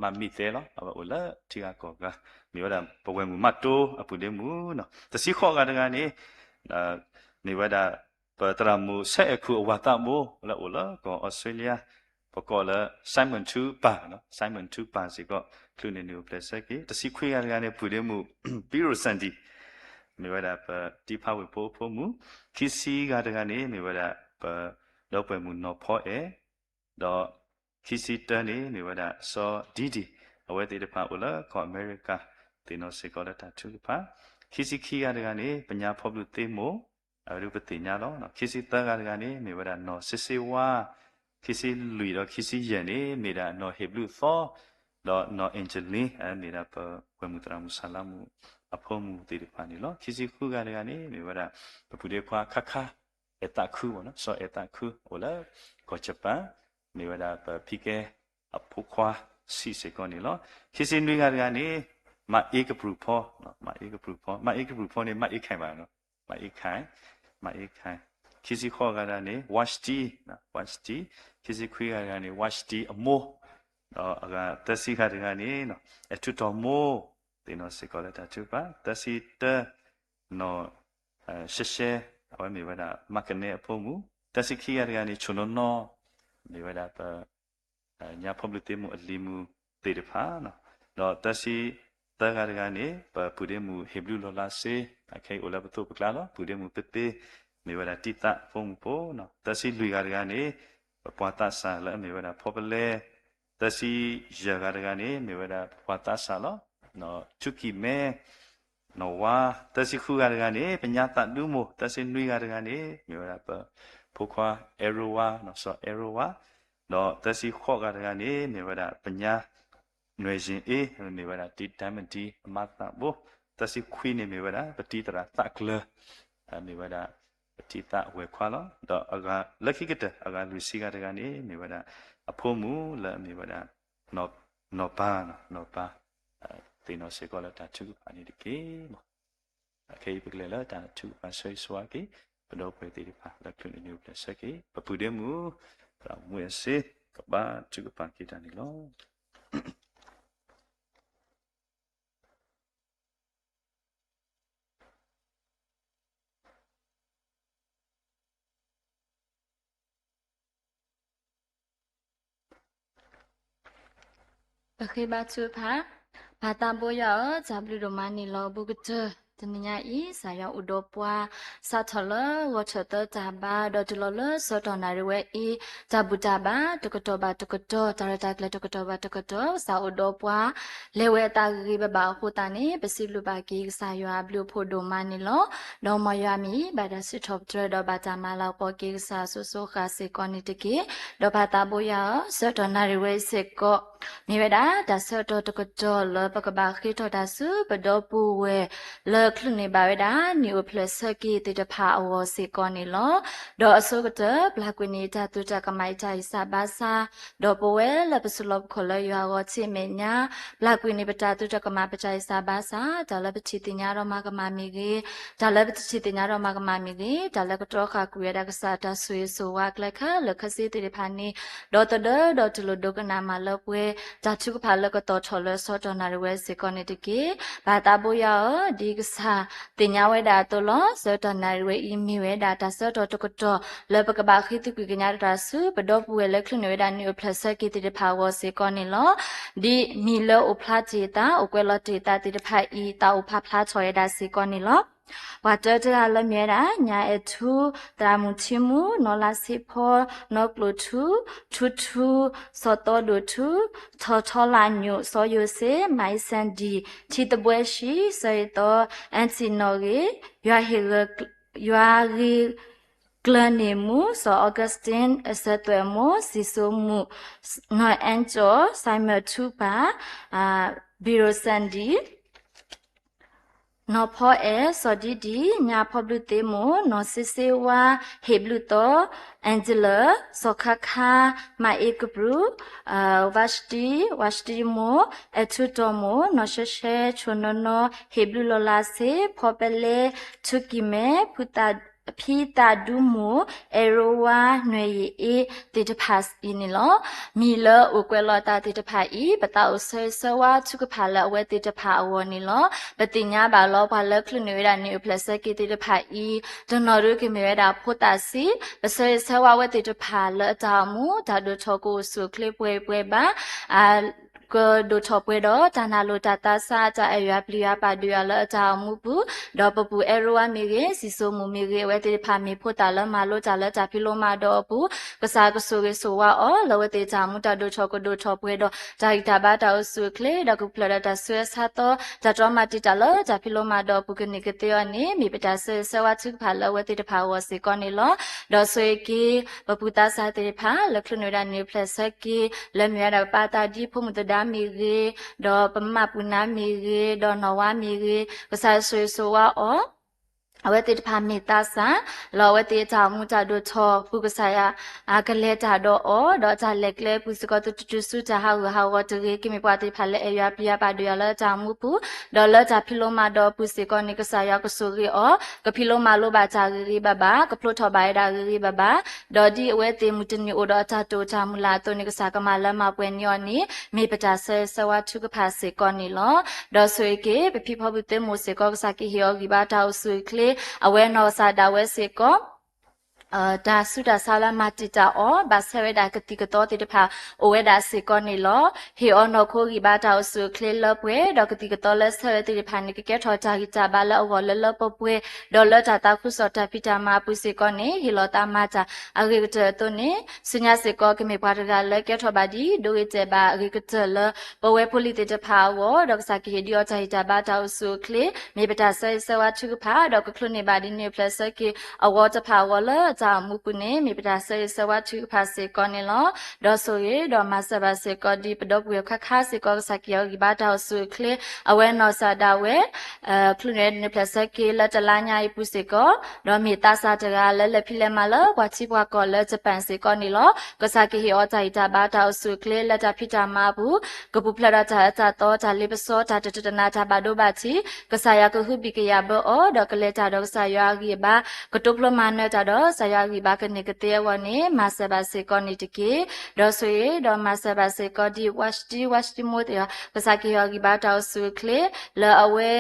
မးမံၣ်သဲလီၤ, အဝဲအိၣ်လၢထံဂၤကီၢ်ဂၤ, မ့ၢ်ဝဲဒၣ်ပဝဲၢ်မုၣ်မးတိ အပုၢ်ဒ့မုၣ်နီၤ. တဆံဃိးဂၤတဂၤန့ၣ် မ့ၢ်ဝဲဒၣ် ပသရၣ်မုၣ်ဆဲအဲၣ်ခူအဝၤသးဘိ လၢအိၣ်လၢကီၢ်အီစထြ့လယါ, ပကိးလၢ Simon ထူပၢ်, Simon ထူပၢ်စ့ၢ်ကီး ချုးန့ၣ်နုာ်အိၣ်ဖျဲၣ်ဆၢက့ၤ. တဆံခွံဂၤတဂၤန့ၣ် ပုၢ်ဒ့မုၣ် ပံရိၣ်စၣ်ဒံၣ်, မ့ၢ်ဝဲဒၣ်ပတံဖးဝ့ၢ်ဖိအဖိမုၣ်, ခံဆံဂၤတဂၤန့ၣ် မ့ၢ်ဝဲဒၣ်ပဒီပုၢ်ဝဲၢ်မုၣ်နီၢ်ဖီအဲၣ်, ဒီးခံဆံတၢန့ၣ် မ့ၢ်ဝဲဒၣ်စီၤဒံဒံၣ်, အဝဲသ့ၣ်တဖၣ်အိၣ်လၢကီၢ်အမဲရကၤ, သ့ၣ်နီၣ်စ့ၢ်ကီးလၢတၢ်ထုကဖၣ်. ခံဆံခံဂၤတဂၤန့ၣ် ပညါဖီဘျုးသ့မိၢ်, အဝဲဒၣ်ပသ့ၣ်ညါလီၤ. ခံဆံသၢဂၤတဂၤန့ၣ် မ့ၢ်ဝဲဒၣ်နီၢ်စ့စ့ဝါ, ခံဆံလွံၢ်ဒီးခံဆံယဲၢ်န့ၣ် မ့ၢ်ဒၣ်နီၢ်ဟ့ၣ်ဘျုးသီ, ဒီးနီၢ်အ့ၣ်ကၠလ့, အမ့ၢ်ဒၣ်ပဝဲၢ်မုၣ်သရၣ်မုၣ်ဆၣ်လါမူးအဖိမုၣ်သ့ၣ်တဖၣ်န့ၣ်လီၤ. ခံဆံဃုဂၤတဂၤန့ၣ် မ့ၢ်ဝဲဒၣ် ပပုၢ်ဒ့ခွါခါခါ အဲၣ်သးခု, စီၤအဲၣ်သးခု အိၣ်လၢကီၢ်ယပၣ်, မ့ၢ်ဝဲဒၣ်ပဖံကဲအဖိခွါဆံးစ့ၢ်ကီးန့ၣ်လီၤ. ခံဆံနွံဂၤတဂၤန့ၣ် မၤအ့ကပြုၢ်ဖီ, မၤအ့ကပြုၢ်ဖီ, မၤအ့ကပြုၢ်ဖီန့ၣ် မၤအ့ခဲဘၣ်, မၤအ့ခဲ, မၤအ့ခဲ. ခံဆံဃိးဂၤတဂၤန့ၣ် ဝါၡတံ, ဝါၡတံ, ခံဆံခွံဂၤတဂၤန့ၣ် ဝါၡတံအမိၢ်, ဒီးအဂၤသၢဆံဂၤတဂၤန့ၣ် အဲၣ်ထူတီၢ်မိၢ်, သ့ၣ်နီၣ်စ့ၢ်ကီးလၢတၢ်ထုကဖၣ်. သၢဆံတၢ နီၢ်ရှဲရှဲ, အဝဲမ့ၢ်ဝဲဒၣ်မၤကနဲအဖိမုၣ်. သၢဆံခံဂၤတဂၤန့ၣ် ဆိၣ်နီၢ်နီၢ်, မ့ၢ်ဝဲဒၣ်ပ ညါဖီဘျုးသ့မိၢ်အလံၤမုၣ်သ့ၣ်တဖၣ်, ဒီးသၢဆံသၢဂၤတဂၤန့ၣ် ပပုၢ်ဒ့မုၣ်ဟ့ၣ်ဘျုးလီၤလးစ့, အခဲအံၤအိၣ်လၢပသိးပကျါလီၤ. ပုၢ်ဒ့မုၣ်ပသ့ မ့ၢ်ဝဲဒၣ်တံသးအဖိမုၣ်ဖိနီၤ. သၢဆံလွံၢ်ဂၤတဂၤန့ၣ် ပပှၤသးစၢ်လၢအမ့ၢ်ဝဲဒၣ်ဖီပလဲ, သၢဆံယဲၢ်ဂၤတဂၤန့ၣ် မ့ၢ်ဝဲဒၣ်ပှၤသးစၢ်လီၤ. ထူကံၣ်မဲ နီၢ်ဝါ, သၢဆံဃုဂၤတဂၤန့ၣ် ပညါသးဒူမိၢ်, သၢဆံနွံဂၤတဂၤန့ၣ် မ့ၢ်ဝဲဒၣ်ပဖိခွါအဲရိဝါ, စီၤအဲရိဝါ, ဒီးသၢဆံဃိးဂၤတဂၤန့ၣ် မ့ၢ်ဝဲဒၣ်ပညါ နွဲၣ်ယ့ၣ်အ့, မ့ၢ်ဝဲဒၣ်တံဒၢမတံအမါသးဘိ, သၢဆံခွံန့ၣ်မ့ၢ်ဝဲဒၣ်ပတံသရၣ်သးကျၢၤ, မ့ၢ်ဝဲဒၣ်ပတံသးဝဲၤခွါလီၤ. ဒီးအဂၤလၢခံကတၢၢ် အဂၤလွံၢ်ဆံဂၤတဂၤန့ၣ် မ့ၢ်ဝဲဒၣ်အဖိမုၣ်လၢအမ့ၢ်ဝဲဒၣ် နီၢ်ပၤ, နီၢ်ပၤ, သ့ၣ်နီၣ်စ့ၢ်ကီးလၢတၢ်ထုကဖၣ်န့ၣ်တက့ၢ်. အခဲအံၤပကလဲၤလၢတၢ်ထုကဖၣ်ဆၢဂ့ၤဆၢဝါက့ၤ ပဒီပုၢ်ဝဲၢ်သ့ၣ်တဖၣ်လၢချုးန့ၣ်နုာ်အိၣ်ဖျဲၣ်ဆၢက့ၤ ပပုၢ်ဒ့မုၣ် သရၣ်မူအဲၣ်စ့ ကဘၣ်ထုကဖၣ်က့ၤတၢ်န့ၣ်လီၤ. ပဃ့ဘါထုကဖၣ်, ပၢ်သးဘိယွၤဧၢ, တၢ်ဘျုးဒိၣ်မးန့ၣ်လီၤ. ဘူးကတၢၢ် တနံၤညါအံၤ ကစၢ်ယွၤအိၣ်ဒီးပှၤ စးထီၣ်လၢဂီၤထၢၣ်သၢတၢ်ဘါ ဒီးတုၤလီၤလၢဆၢကတီၢ်နၣ်ရံၣ်ဝဲအံၤ, တၢ်ဘူၣ်တၢ်ဘါတကတီၢ်ဘၣ်တကတီၢ်, တၢ်ရဲၣ်တၢ်ကျဲၤတကတီၢ်ဘၣ်တကတီၢ် ကစၢ်အိၣ်ဒီးပှၤ လဲၤဝဲအသးဂ့ၤဂ့ၤဘၣ်ဘၣ်အဃိသတးန့ၣ် ပစံးဘျုးဘၣ်က့ၤကစၢ်ယွၤအဘျုးအဖှိၣ်ဒိၣ်မးန့ၣ်လီၤ. ဒီးမ်ယွၤမ့ၢ်ဘၣ်တၢ်စံးထီၣ်ပတြၢၤ ဒီးဘၣ်တၢ်မၤလၤကပီၤက့ၤကစၢ်အစိၤစိၤဃၣ်စ့ၢ်ကီးန့ၣ်တက့ၢ်. ဒီးပၢ်သးဘိယွၤဧၢ, ဆၢကတီၢ်နၣ်ရံၣ်ဝဲအံၤစ့ၢ်ကီး မ့ၢ်ဝဲဒၣ်တၢ်ဆၢကတီၢ်တကတီၢ်လၢပကဘၣ်ဃ့ထီၣ်တၢ်ဆူပဒီပုၢ်ဝဲၢ် လၢချုးန့ၢ်ဘၣ်ဝဲဒၣ် နံၣ်အိၣ်ဖျဲၣ်ဆၢက့ၤသ့ၣ်တဖၣ်အဂီၢ်စ့ၢ်ကီးန့ၣ်လီၤ. ဒီးအဆိကတၢၢ် ပျၢ်ကွံာ်န့ၢ်တၢ်သုးတၢ်ကမၣ်အံၤတၢ်အံၤစးဘါစါ, ဒီးပဝဲလၢပစူးလီၤပခီၣ်လၢယွၤအဂီၢ်ထံးမဲာ်ညါ ပျၢ်ကွံာ်န့ၢ်ပတၢ်သုးတၢ်ကမၣ်ပတၢ်အံၤစးဘါစါ, တၢ်လၢပထံၣ်သ့ၣ်ညါဒီးမၤကမၣ်မ့ၢ်ဂ့ၤ, တၢ်လၢပတထံၣ်သ့ၣ်ညါဒီးမၤကမၣ်မ့ၢ်ဂ့ၤ, တၢ်လၢကတီဃာ်ကွံာ်ဝဲဒၣ်ကစၢ်တၢ်ဆိၣ်ဂ့ၤဆိၣ်ဝါအကျဲခဲလၢာ်ခဲဆ့သ့ၣ်တဖၣ်န့ၣ်, ဒီသဒၢဒီးတူၢ်လိာ်ဒိကနၣ်မးလၢပှဲၤ တၢ်ထုကဖၣ်လၢကတီၤထီၣ်လၢဆၢကတီၢ်နၣ်ရံၣ်ဝဲစ့ၢ်ကီးန့ၣ်တက့ၢ်. ပၢ်သးဘိယွၤဧၢ, ဒ်ကစၢ်သ့ၣ်ညါဝဲဒၣ်အသိးလီၤ. ဆၢကတီၢ်နၣ်ရံၣ်ဝဲအံၤမ့ၢ်ဝဲဒၣ်တၢ်ဆၢကတီၢ်တကတီၢ် လၢပကဘၣ်ဃ့သကွံာ်ကညးတၢ်ဆူ ပဒီပုၢ်ဝဲၢ်လၢချုးန့ၢ်ဝဲဒၣ်နံၣ်အိၣ်ဖျဲၣ်ဆၢက့ၤသ့ၣ်တဖၣ်အဂီၢ်စ့ၢ်ကီးန့ၣ်လီၤ. ဒ်မံၤလၢအိၣ်ဖျါတ့ၢ်အသး အိၣ်ကွဲးလီၤတ့ၢ်အသးသ့ၣ်တဖၣ်အံၤ သးအိၣ်ဖးဖျါထီၣ်ဝဲဒၣ်စ့ၢ်ကီးန့၁ၣ်လီၤ. ပှၤတၢတဂၤလၢမ့ၢ်ဝဲဒၣ် ညါအဲၣ်ထူ, သရၣ်မုၣ်ထံမူ, နီၢ်လါဆ့ဖီ, နီၢ်ကျိၣ်ထူ, ထူထူ, စီၤသီဒိၣ်ထူ, ထီၣ်ထီလၣ်ညိၣ်, စီၤယိၤစ့, မၤအ့စဲၣ်ဒံၣ်, ထံသဘှဲၡံ, စီၤယိၤသီ, အၣ်ထံၣ်နီၣ်ဂ့ၤ, ယွၤဂ့ၤကျၢၤန့ၢ်မူ, စီၤအီကူးစတံ, အဆၢသွဲၣ်မိၢ်, စံၣ်စိၤမူး, နီၢ်အဲၣ်ကၠီၣ်, စဲမၢၣ်ထူပၢ်, ဘံရိၣ်စဲၣ်ဒံၣ် နီၢ်ဖီအဲၣ် စီၤဒံဒံ, ညၣ်ဖီဘျုးသ့မိၢ် နီၢ်စ့စ့ဝါ, ဟ့ၣ်ဘျုးသီ Angela, စီၤခါခါ, မၤအ့ကပြုၢ် ဝါရှတံ, ဝါရှတံမိၢ် အဲၣ်ထူတီမိၢ် နီၢ်ရှဲရှဲ ဆိၣ်နီၢ်နီၢ် ဟ့ၣ်ဘျုးလီၤလးစ့ ဖီပဲလဲ ထူကံၤမဲ ဖံသးဒူမိၢ် အဲၣ်ရိဝါ နွဲၣ်ယံာ်အ့ သ့ၣ်တဖၣ်အံၤန့ၣ်လီၤ. မံၤလၢအိၣ်ကွဲးလီၤအသးသ့ၣ်တဖၣ်အံၤ ပသးအိၣ်ဆၢဂ့ၤဆၢဝါထုကဖၣ်လၢအဝဲသ့ၣ်တဖၣ်အဂီၢ်န့ၣ်လီၤ. ပသ့ၣ်ညါဘၣ်လီၤ ပှၤလၢချုးန့ၢ်ဝဲဒၣ်နံၣ်အိၣ်ဖျဲၣ်ဆၢက့ၤသ့ၣ်တဖၣ်အံၤ တနီၤဒုကမ့ၢ်ဝဲဒၣ်ဖိသၣ်ဆံး, ပဆၢဂ့ၤဆၢဝါဝဲသ့ၣ်တဖၣ်လၢအတၢ်အိၣ်မူ တၢ်ဒိၣ်ထီၣ်ကအိၣ်ဆူၣ်အိၣ်ချ့ပှဲၤပှဲၤဘၣ် ကဒိၣ်ထီၣ်ပှဲၤဒီးတၢ်နာ်လိာ်တၢ်သးစၢ် တၢ်အဲၣ်ယွၤပျံၤယွၤပာ်ဒိၣ်ယွၤလၢအတၢ်အိၣ်မူပူၤ, ဒီးပပူၤအဲၣ်ရိဝါမ့ၢ်ဂ့ၤ, စံၣ်စိၤမိၢ်မ့ၢ်ဂ့ၤ, အဝဲသ့ၣ်တဖၣ်မ့ၢ်ဖိသၣ်လၢမၤလိတၢ်လၢတၢ်ဖံးလိမၤဒိးအပူၤ, ကစၢ်ကဆိၣ်ဂ့ၤဆိၣ်ဝါအီၤ လၢအဝဲသ့ၣ်တၢ်အိၣ်မူတၢ်ဒိၣ်ထီၣ်ကဒိၣ်ထီၣ်ပှဲၤဒီး တၢ်ဂံၢ်တၢ်ဘါတၢ်အိၣ်ဆူၣ်အိၣ်ချ့, ဒီးကပျၢ်ဒီးတၢ်ဆူးဝဲဆါသီ တၢ်တြီမၤတံာ်တာ်လၢတၢ်ဖံးလိမၤဒိးအပူၤကန့ၢ်ကသ့အီၤန့ၣ် မ့ၢ်ပတၢ်ဆၢဂ့ၤဆၢဝါထုကဖၣ်လၢအဝဲသ့ၣ်တဖၣ်အဂီၢ်စ့ၢ်ကီးန့ၣ်လီၤ. ဒီးဆိၣ်ဂ့ၤက့ၤ ပပူၤသးစၢ်သ့ၣ်တဖၣ် လၢချုးန့ၢ်ဝဲဒၣ်နံၣ်အိၣ်ဖျဲၣ်ဆၢက့ၤ လၢမ့ၢ်ဝဲဒၣ်ပပၢ်သးဒ်ဖိမုၣ်သဒါမ့ၢ်ဂ့ၤ, ဒီးပမၢ်ပူၤနါမ့ၢ်ဂ့ၤ, ဒီးနီၢ်ဝါမ့ၢ်ဂ့ၤ, ကစၢ်ယွၤဆိၣ်ဂ့ၤဆိၣ်ဝါအီၤ အဝဲသ့ၣ်တဖၣ်မ့ၢ်သးစၢ် လၢအဝဲသ့ၣ်အတၢ်အိၣ်မူတၢ်ဒိၣ်ထီၣ်ပူၤ ကစၢ်ယွၤ ကလဲၤတၢ်ဒီးအီၤ, ဒီးတၢ်လဲၤကျဲအပူၤစ့ၢ်ကီး သုတတုၤဆူတၢ်ဟးဂူာ်ဟးဂီၤတဂ့ၤ, ကမ့ၢ်ပှၤသ့ၣ်တဖၣ်လၢအဲၣ်ယွၤပျံၤယွၤပာ်ဒိၣ်ယွၤလၢအတၢ်အိၣ်မူပူၤ, ဒီးလၢတၢ်ဖံးလိမၤဒိးအပူၤစ့ၢ်ကီးန့ၣ် ကစၢ်ယွၤကဆိၣ်ဂ့ၤအီၤ, ကဖံးလိမၤလိဘၣ်တၢ်ဂ့ၤဂ့ၤဘၣ်ဘၣ်, ကဖျိထီၣ်ဘၣ်ဝဲဒၣ်ဂ့ၤဂ့ၤဘၣ်ဘၣ်, ဒီးဒ်အဝဲသ့ၣ်မုၢ်တနံၤအိၣ်ဒီးအတၢ်တိာ်တၢ်မုၢ်လၢ်အသိးန့ၣ် ကစၢ်ကမၤလၢမၤပှဲၤန့ၢ်အီၤန့ၣ် မ့ၢ်ပတၢ်ဆၢဂ့ၤဆၢဝါထုကဖၣ်စ့ၢ်ကီးန့ၣ်လီၤ. ဒီးဆိၣ်ဂ့ၤက့ၤ ပဖံဖီဘုးသ့မိၢ်စ့ၢ်ကီး ကစၢ်ကဟ့ၣ်အီၤဂံၢ်ဘါတၢ်အိၣ်ဆူၣ်အိၣ်ချ့, အဝဲနီၢ်ကစၢ်ဒၣ်ဝဲစ့ၢ်ကီး တၢ်ဆူးတၢ်ဆါလၢမၤတံာ်တာ်အီၤ ဘၣ်ဆၢဝဲဒၣ်ကသံၣ်ကသီသ့ၣ်တဖၣ် အိၣ်ဝဲဒၣ်စ့ၢ်ကီးန့ၣ်လီၤ. ဟ့ၣ်အီၤနီၢ်ခိဂံၢ်ဘါတၢ်အိၣ်ဆူၣ်အိၣ်ချ့လၢပှဲၤ, ဒီးကသံၣ်ကသီလၢဆၢဝဲသ့ၣ်တဖၣ်န့ၣ် ကကဲထီၣ်တၢ်ဂံၢ်တၢ်ဘါလၢအဂီၢ်လၢလၢပှဲၤပှဲၤ, ဒီးလၢတၢ်သးခုကစီၣ်တၢ်ဖံးတၢ်မၤအပူၤစ့ၢ်ကီးန့ၣ် ဟ့ၣ်လီၤသးမၤတၢ်အဂ့ၤကတၢၢ်အသိးန့ၣ် ဆူညါစ့ၢ်ကီး ကမ့ၢ်ပှၤတဂၤလၢကဲထီၣ်ဘၣ်ဒ် ဒိဂ့ၤတဲာ်ဘၣ်အဂ့ၤကတၢၢ်လၢ ပဝဲဖိလံၤသ့ၣ်တဖၣ်အဂီၢ်, ဒီးကစၢ်ကဟ့ၣ်ဒံးအီၤတၢ်ဂံၢ်တၢ်ဘါတၢ်အိၣ်ဆူၣ်အိၣ်ချ့, မ့ၢ်ပတၢ်ဆၢဂ့ၤဆၢဝါထုကဖၣ်, ဒီးကချုးန့ၢ်ဘၣ်ဒ်နံၣ်အိၣ်ဖျဲၣ်ဆၢက့ၤအဝီတဖၣ်အဂီၢ်လၢအတၢ်အိၣ်မူပူၤန့ၣ် မ့ၢ်ပတၢ်ဆၢဂ့ၤဆၢဝါထုကဖၣ်စ့ၢ်ကီးန့ၣ်လီၤ. ဒီးဆိၣ်ဂ့ၤဒီးမၤစၢၤဘၣ်စ့ၢ်ကီးဒ်ပဒီပုၢ်ဝဲၢ်ခါခါစ့ၢ်ကီး ကစၢ်ကဟ့ၣ်အီၤဂံၢ်ဘါတၢ်အိၣ်ဆူၣ်အိၣ်ချ့, အဝဲနီၢ်ကစၢ်ဒၣ်ဝဲ ချုးန့ၢ်နံၣ်အိၣ်ဖျဲၣ်ဆၢက့ၤလၢတလါညါအံၤပူၤစ့ၢ်ကီး, ဒီးမ့ၢ်သးစၢ်တဂၤလၢလဲၤဖံးလဲၤမၤလၢပှၤထံပှၤကီၢ်လၢ Japan စ့ၢ်ကီးန့ၣ်လီၤ. ကစၢ်ကဟ့ၣ်အီၤတၢ်ဂံၢ်တၢ်ဘါတၢ်အိၣ်ဆူၣ်အိၣ်ချ့ လၢတၢ်ဖံးတၢ်မၤအပူၤ, ကပူၤဖျဲးဒီးတၢ်အၢတၢ်သီ တၢ်လ့ပစီ တၢ်တတနာ်တၢ်ဘၣ်ဒိဘၣ်ထံး, ကစၢ်ယွၤကဟုဘံၣ်ကယာ်ဘၢအီၤ, ဒီးကလဲၤတၢ်ဒီးကစၢ်ယွၤအဂံၢ်အဘါ, ကတိဖျိမၤနၢၤတၢ်ဒီးကစၢ်ယွၤအဂံၢ်အဘါကန့ၢ်ကသ့အဂီၢ်န့ၣ် မၤစၢၤဘၣ်စ့ၢ်ကီးန့ၣ်တက့ၢ်. ဒီးဆိၣ်ဂ့ၤဒီးမၤစၢၤဘၣ်စ့ၢ်ကီးဒ် ဝါရှတံ ဝါရှတံမိၢ်သ့ၣ်ဧၢ, ကစၢ်ကဟ့ၣ်အီၤဂံၢ်ဘါတၢ်အိၣ်ဆူၣ်အိၣ်ချ့ လၢအဝဲ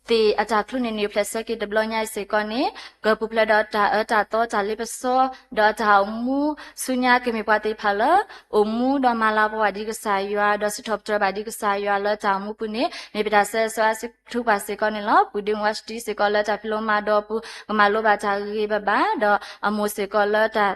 သ့ၣ်အတၢ်ချုးန့ၢ်နံၣ်အိၣ်ဖျဲၣ်ဆၢက့ၤတဘျီညါအံၤစ့ၢ်ကီးန့ၣ် ကပူၤဖျဲးဒီးတၢ်အၢတၢ်သီတၢ်လ့ပစီ, ဒီးအတၢ်အိၣ်မူဆူညါ ကမ့ၢ်ပှၤသ့ၣ်တဖၣ်လၢ အိၣ်မူဒီးမၤလၤကပီၤဘၣ်ဒ်ကစၢ်ယွၤ, ဒီးစံးထီၣ်ပတြၢၤဘၣ်ဒ်ကစၢ်ယွၤလၢတၢ်အိၣ်မူပူၤန့ၣ် မ့ၢ်ပတၢ်ဆၢဂ့ၤဆၢဝါထုကဖၣ်စ့ၢ်ကီးန့ၣ်လီၤ. ပုၢ်ဒ့မုၣ်ဝါရှတံစ့ၢ်ကီးလၢတၢ်ဖံးလိမၤဒိးအပူၤ ကမၤလိဘၣ်တၢ်ဂ့ၤဂ့ၤဘၣ်ဘၣ်, ဒီးအမိၢ်စ့ၢ်ကီးလၢတၢ်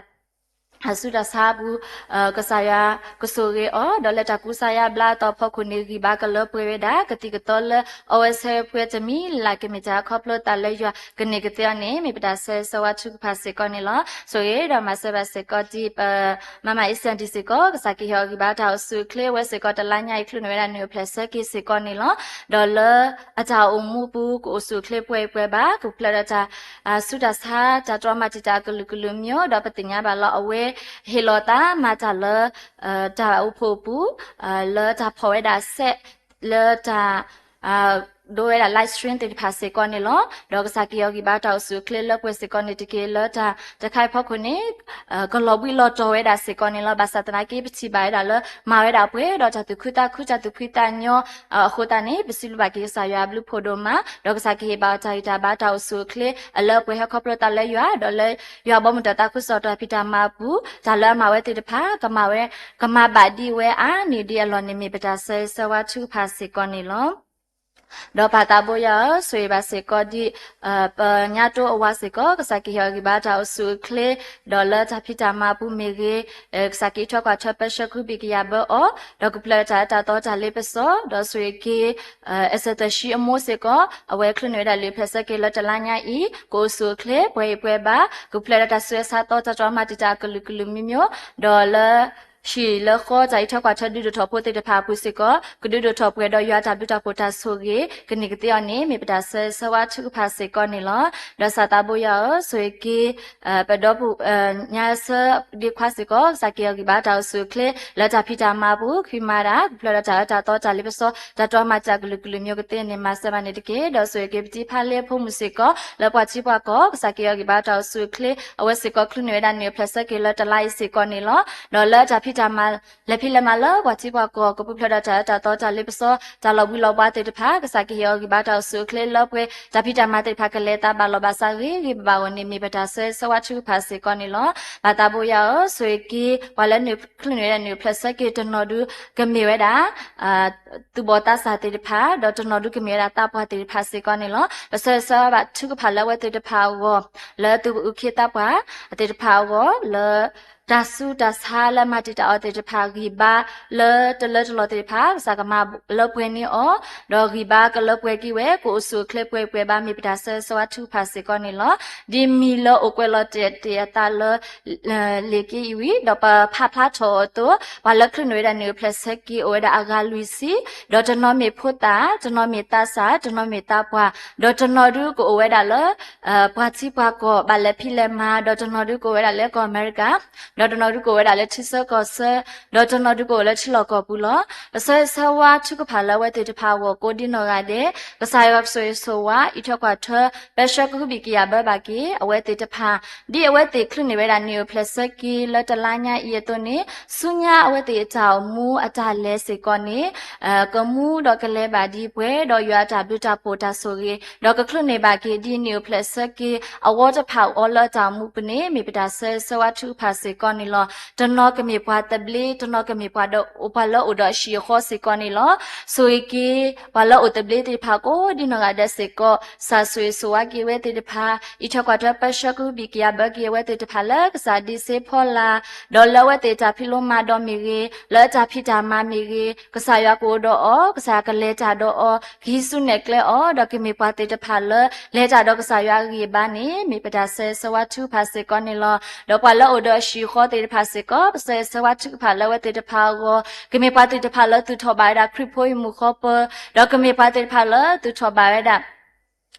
အဆူးတၢ်ဆါအပူၤ, ကစၢ်ယွၤကဆိၣ်ဂ့ၤအီၤ, ဒီးလၢတၢ်ကူစါယါဘျါအသီအဖီခိၣ်န့ၣ် ဂံၢ်ဘါကလၢပှဲၤဝဲဒၣ် ကသံၣ်ကသီလၢအဝဲဆၢဝဲပှဲၤတမံၤလၢ်လၢ် ကမ့ၢ်တၢ်ခီဖျိသးလၢယွၤကန့ၢ်ကသ့အီၤန့ၣ် မ့ၢ်ပတၢ်ဆၢဂ့ၤဆၢဝါထုကဖၣ်စ့ၢ်ကီးန့ၣ်လီၤ. ဆိၣ်ဂ့ၤဒီးမၤစၢၤဘၣ်စ့ၢ်ကီးဒ်ပ မမအ့စၢၣ်ဒံစ့ၢ်ကီး ကစၢ်ကဟ့ၣ်အီၤဂံၢ်ဘါတၢ်အိၣ်ဆူၣ်အိၣ်ချ့ အဝဲစ့ၢ်ကီးတလါညါအံၤ ချုးန့ၢ်ဝဲဒၣ်နံၣ်အိၣ်ဖျဲၣ်ဆၢက့ၤစ့ၢ်ကီးန့ၣ်လီၤ. ဒီးလၢအတၢ်အိၣ်မူပူၤ ကအိၣ်ဆူၣ်အိၣ်ချ့ပှဲၤအံၤပှဲၤဘၣ်, ကပူၤဖျဲးဒီးတၢ် ဆူးတၢ်ဆါ တၢ်တြီမၤတံာ်တာ်အကလုာ်ကလုာ်မ့ၢ်အိၣ်, ဒီးပသ့ၣ်ညါဘၣ်လၢအဝဲဟ့ၣ်လီၤသးမၤတၢ်လၢ တၢ်အိၣ်ဖှိၣ်အပူၤ, လၢတၢ်ဖီၣ်ဝဲဒၣ်စဲး, လၢတၢ် ဒိဝဲဒၣ် live stream သ့ၣ်တဖၣ်စ့ၢ်ကီးန့ၣ်လီၤ. ဒီးကစၢ်ကဟ့ၣ်အီၤဂံၢ်ဘါတၢ်အိၣ်ဆူၣ်အိၣ်ချ့လၢပှဲၤစ့ၢ်ကီးန့ၣ်တက့ၢ်. လၢတၢ်တခါအံၤအဖီခိၣ်န့ၣ် ကလီၤဘှံးလီၤတီၤဝဲဒၣ်စ့ၢ်ကီးန့ၣ်လီၤ. ဘၣ်ဆၣ်သနာ်က့ ပထံၣ်ဘၣ်ဝဲဒၣ်လၢ မၤဝဲဒၣ်ပှဲၤဒီးတၢ်သူၣ်ခုသးခု တၢ်သူၣ်ဖှံသးညီအဃိသတးန့ၣ် ပစံးဘျုးဘၣ်က့ၤကစၢ်ယွၤအဘျုးဖးဒိၣ်မး, ဒီးကစၢ်ကဟ့ၣ်ဘၣ်အီၤတၢ်ဂံၢ်တၢ်ဘါတၢ်အိၣ်ဆူၣ်အိၣ်ချ့ အလၢအပှဲၤဟဲခီဖျိသးလၢယွၤ, ဒီးလၢယွၤဘီမုၢ်တၢ်သးခုကစီၣ်တၢ်ဖံးတၢ်မၤအပူၤ, တၢ်လၢအမၤဝဲသ့ၣ်တဖၣ် ကမၤဝဲ ကမၤဘၣ်ဒံးဝဲအါန့ၢ်ဒံးအလီၢ်န့ၣ် မ့ၢ်ပတၢ်ဆၢဂ့ၤဆၢဝါထုကဖၣ်စ့ၢ်ကီးန့ၣ်လီၤ. ဒီးပၢ်သးဘိယွၤဧၢ, ဆိၣ်ဂ့ၤဘၣ်စ့ၢ်ကီးဒ် ပညါတိအဝၤစ့ၢ်ကီး ကစၢ်ကဟ့ၣ်အီၤဂံၢ်ဘါတၢ်အိၣ်ဆူၣ်အိၣ်ချ့, ဒီးလၢတၢ်ဖံးတၢ်မၤအပူၤမ့ၢ်ဂ့ၤ, ကစၢ်ကအံးထွဲကွၢ်ထွဲပၢဆှၢကဟုဘံၣ်ကယာ်ဘၢအီၤ, ဒီးကပူၤဖျဲးဒီးတၢ်အၢတၢ်သီတၢ်လ့ပစီ, ဒီးဆိၣ်ဂ့ၤက့ၤ အဲစၢၤသၢဆံအမိၢ်စ့ၢ်ကီး အဝဲချုးန့ၢ်ဝဲဒၣ်လံာ်ဖျဲၣ်ဆၢက့ၤလၢတလါညါအံၤ ကအိၣ်ဆူၣ်အိၣ်ချ့ ပှဲၤအံၤပှဲၤဘၣ်, ကပူၤဖျဲးဒီးတၢ်ဆူးတၢ်ဆါတၢ်တြီမၤတံာ်တာ်အကလုာ်ကလုာ်မ့ၢ်အိၣ်, ဒီးလၢ ဟံၣ်လၢဃီတၢ်အံးထွဲကွၢ်ထွဲဒုးဒိၣ်ထီၣ်ဖိသ့ၣ်တဖၣ်အပူၤစ့ၢ်ကီး ကဒုးဒိၣ်ထီၣ်ပှဲၤဒီးယွၤအတၢ်ဘျုးတၢ်ဖှိၣ်တၢ်ဆိၣ်ဂ့ၤ ကန့ၢ်ကသ့အီၤန့ၣ် မ့ၢ်ပတၢ်ဆၢဂ့ၤဆၢဝါထုကဖၣ်စ့ၢ်ကီးန့ၣ်လီၤ. ဒီးစးသးဘိယွၤဧၢ, ဆိၣ်ဂ့ၤက့ၤ ပဒီပုၢ် ညါဆၢဒ့ခွါစ့ၢ်ကီး ကစၢ်က့ၤအီၤဂံၢ်ဘါတၢ်အိၣ်ဆူၣ်အိၣ်ချ့ လၢတၢ်ဖံးတၢ်မၤအပူၤ ဃုမၤဒၣ် ကဖျါဒီးတၢ်အၢတၢ်သီတၢ်လ့ပစီ တၢ်တြီမၤစၢ်ကလုာ်ကလုာ်မ့ၢ်အိၣ်ကသ့န့ၣ် မၤစၢၤဘၣ်န့ၣ်တက့ၢ်. ဒီးဆိၣ်ဂ့ၤက့ၤပတံၤဖါလ့ဖိမုၣ်စ့ၢ်ကီး လၢပှၤထံပှၤကီၢ် ကစၢ်က့ၤအီၤဂံၢ်ဘါတၢ်အိၣ်ဆူၣ်အိၣ်ချ့ အဝဲစ့ၢ်ကီးချုးန့ၢ်ဝဲဒၣ်န့ၣ်အိၣ်ဖျဲၣ်ဆၢက့ၤလၢတလါအံၤစ့ၢ်ကီးန့ၣ်လီၤ. ဒီးလၢတၢ်ဖံးတၢ်မၤ လဲၤဖံးလဲၤမၤလၢပှၤထံပှၤကီၢ် ကပူၤဖျဲးဒီးတၢ်အၢတၢ်သီတၢ်လ့ပစီ တၢ်လီၤဘှံးလီၤဘှါသ့ၣ်တဖၣ် ကစၢ်ကဟ့ၣ်အီၤဂံၢ်ဘါတၢ်အိၣ်ဆူၣ်အိၣ်ချ့လၢပှဲၤ တၢ်ဖံးတၢ်မၤသ့ၣ်တဖၣ်ကလဲၤသးဘၣ်လီၢ်ဘၣ်စးဂ့ၤဂ့ၤဘၣ်ဘၣ်အဂီၢ်န့ၣ် မ့ၢ်ပတၢ်ဆၢဂ့ၤဆၢဝါထုကဖၣ်စ့ၢ်ကီးန့ၣ်လီၤ. ပၢ်သးဘိယွၤဧၢ, ဆိၣ်ဂ့ၤက့ၤ ပှၤလၢချုးန့ၢ်ဝဲဒၣ်န့ၣ်အိၣ်ဖျဲၣ်ဆၢက့ၤတနီၤဒုး ကမ့ၢ်ဝဲဒၣ် သူၣ်ဘီၣ်သးစၢ်သ့ၣ်တဖၣ် ဒီးတနီၤဒုးကမ့ၢ်ဝဲဒၣ်သးပှၢ်သ့ၣ်တဖၣ်စ့ၢ်ကီးန့ၣ်လီၤ. ပဆၢဂ့ၤဆၢဝါဘၣ်ထုကဖၣ်လၢအဝဲသ့ၣ်တဖၣ်အဂီၢ် လၢသူၣ်အုးခ့သးပှၢ်သ့ၣ်တဖၣ်အဂီၢ် လၢတၢ်ဆူးတၢ်ဆါလၢမၤတံာ်တာ်အီၤသ့ၣ်တဖၣ် ဂံၢ်ဘါလၢတလၢတလီၢ်သ့ၣ်တဖၣ် ကစၢ်ကမၤလၢပှဲၤန့ၢ်အီၤ ဒီးဂံၢ်ဘါကလၢပှဲၤက့ၤဝဲ ကအိၣ်ဆူၣ်အိၣ်ချ့ပှဲၤပှဲၤဘၣ် မ့ၢ်ပတၢ်ဆၢဂ့ၤဆၢဝါထုကဖၣ်စ့ၢ်ကီးန့ၣ်လီၤ. ဒ်မံၤလၢအိၣ်ကွဲးလီၤတဲာ်တဲာ်အသးလၢ လံာ်က့အံၤဝံၤ ဒီးပဖးဖျါထီၣ်အီၤအသိး ပှၤလၢချုးန့ၢ်ဝဲဒၣ်န့ၣ်အိၣ်ဖျဲၣ်ဆၢက့ၤအိၣ်ဝဲဒၣ်အဂၤလွံၢ်ဆံ, ဒီးတနီၤမ့ၢ်ဖိသၣ်, တနီၤမ့ၢ်သးစၢ်, တနီၤမ့ၢ်သးပှၢ်, ဒီးတနီၤဒုကအိၣ်ဝဲဒၣ်လၢ ပှၤထံပှၤကီၢ် ဘၣ်လဲၤဖံးလဲၤမၤ, ဒီးတနီၤဒုကအိၣ်ဝဲဒၣ်လၢကီၢ်အမဲရကၤ, ဒီးတနီၤဒုကအိၣ်ဝဲဒၣ်လၢထံဆၢကီၢ်ဆၢ, ဒီးတနီၤဒုကအိၣ်လၢထံလီၢ်ကီၢ်ပူၤလီၤ. ပဆၢဂ့ၤဆၢဝါထုကဖၣ်လၢအဝဲသ့ၣ်တဖၣ်အဂီၢ်ကိးဒ်နီၢ်ဂၤဒဲး, ကစၢ်ယွၤကဆိၣ်ဂ့ၤဆိၣ်ဝါ အံးထွဲကွၢ်ထွဲ ပၢဆှၢကဟုဘံၣ်ကယာ်ဘၢဘၣ်က့ၤ အဝဲသ့ၣ်တဖၣ် ဒ်အဝဲသ့ၣ်ချုးန့ၢ်ဝဲဒၣ်န့ၣ်အိၣ်ဖျဲၣ်ဆၢက့ၤလၢတလါညါအံၤအသိးန့ၣ် ဆူညါအဝဲသ့ၣ်အတၢ်အိၣ်မူအတၢ်လဲၤစ့ၢ်ကီးန့ၣ် ကမူဒီးကလဲၤဘၣ်ဒ်ပှဲၤဒီးယွၤအတၢ်ဘျုးတၢ်ဖှိၣ်တၢ်ဆိၣ်ဂ့ၤ, ဒီးကချုးန့ၢ်ဘၣ်က့ၤဒ်န့ၣ်အိၣ်ဖျဲၣ်ဆၢက့ၤ အဝဲတဖၣ်အီၤလၢအတၢ်အိၣ်မူပူၤန့ၣ် မ့ၢ်ပတၢ်ဆၢဂ့ၤဆၢဝါထုကဖၣ်စ့ၢ်ကီးန့ၣ်လီၤ. တနီၤကမ့ၢ်ပှၤသဘျ့, တနီၤကမ့ၢ်ပှၤဒီး ပှၤလၢအိၣ်ဒီးအဟံၣ်အဃီစ့ၢ်ကီးန့ၣ်လီၤ. ဆိၣ်ဂ့ၤက့ၤ ပှၤလၢအိၣ်သဘျ့သ့ၣ်တဖၣ်ကိးဒ်နီၢ်ဂၤဒဲးစ့ၢ်ကီး, ကစၢ်ဆိၣ်ဂ့ၤဆိၣ်ဝါက့ၤဝဲသ့ၣ်တဖၣ်, အံးထွဲကွၢ်ထွဲပၢဆှၢကဟုဘံၣ်ကယာ်ဘၢက့ၤအဝဲသ့ၣ်တဖၣ်လၢကစၢ်ဒ့စ့ဖီလာ်, ဒီးလၢအဝဲသ့ၣ်တၢ်ဖံးလိမၤဒိးမ့ၢ်ဂ့ၤ, လၢတၢ်ဖံးတၢ်မၤမ့ၢ်ဂ့ၤ, ကစၢ်ယွၤကအိၣ်ဒီးအီၤ, ကစၢ်ယွၤကလဲၤတၢ်ဒီးအီၤ, ကဟံးစုနဲၣ်ကျဲအီၤ, ဒီးကမ့ၢ်ပှၤသ့ၣ်တဖၣ်လၢ လဲၤတၢ်ဒီးကစၢ်ယွၤအဂံၢ်အဘါန့ၣ် မ့ၢ်ပတၢ်ဆၢဂ့ၤဆၢဝါထုကဖၣ်စ့ၢ်ကီးန့ၣ်လီၤ. ဒီးပှၤလၢအိၣ်ဒီးအဟံၣ်အဃီသ့ၣ်တဖၣ်စ့ၢ်ကီး ပဆၢဂ့ၤဆၢဝါထုကဖၣ်လၢအဝဲသ့ၣ်တဖၣ်အဂီၢ်, ကမ့ၢ်ပှၤသ့ၣ်တဖၣ်လၢသူၣ်ထီၣ်ဘၣ်ဝဲဒၣ်ခရံာ်ဖိဟံၣ်မုၢ်ဃီပၢၤ, ဒီးကမ့ၢ်ပှၤသ့ၣ်တဖၣ်လၢသူၣ်ထီၣ်ဘၣ်ဝဲဒၣ်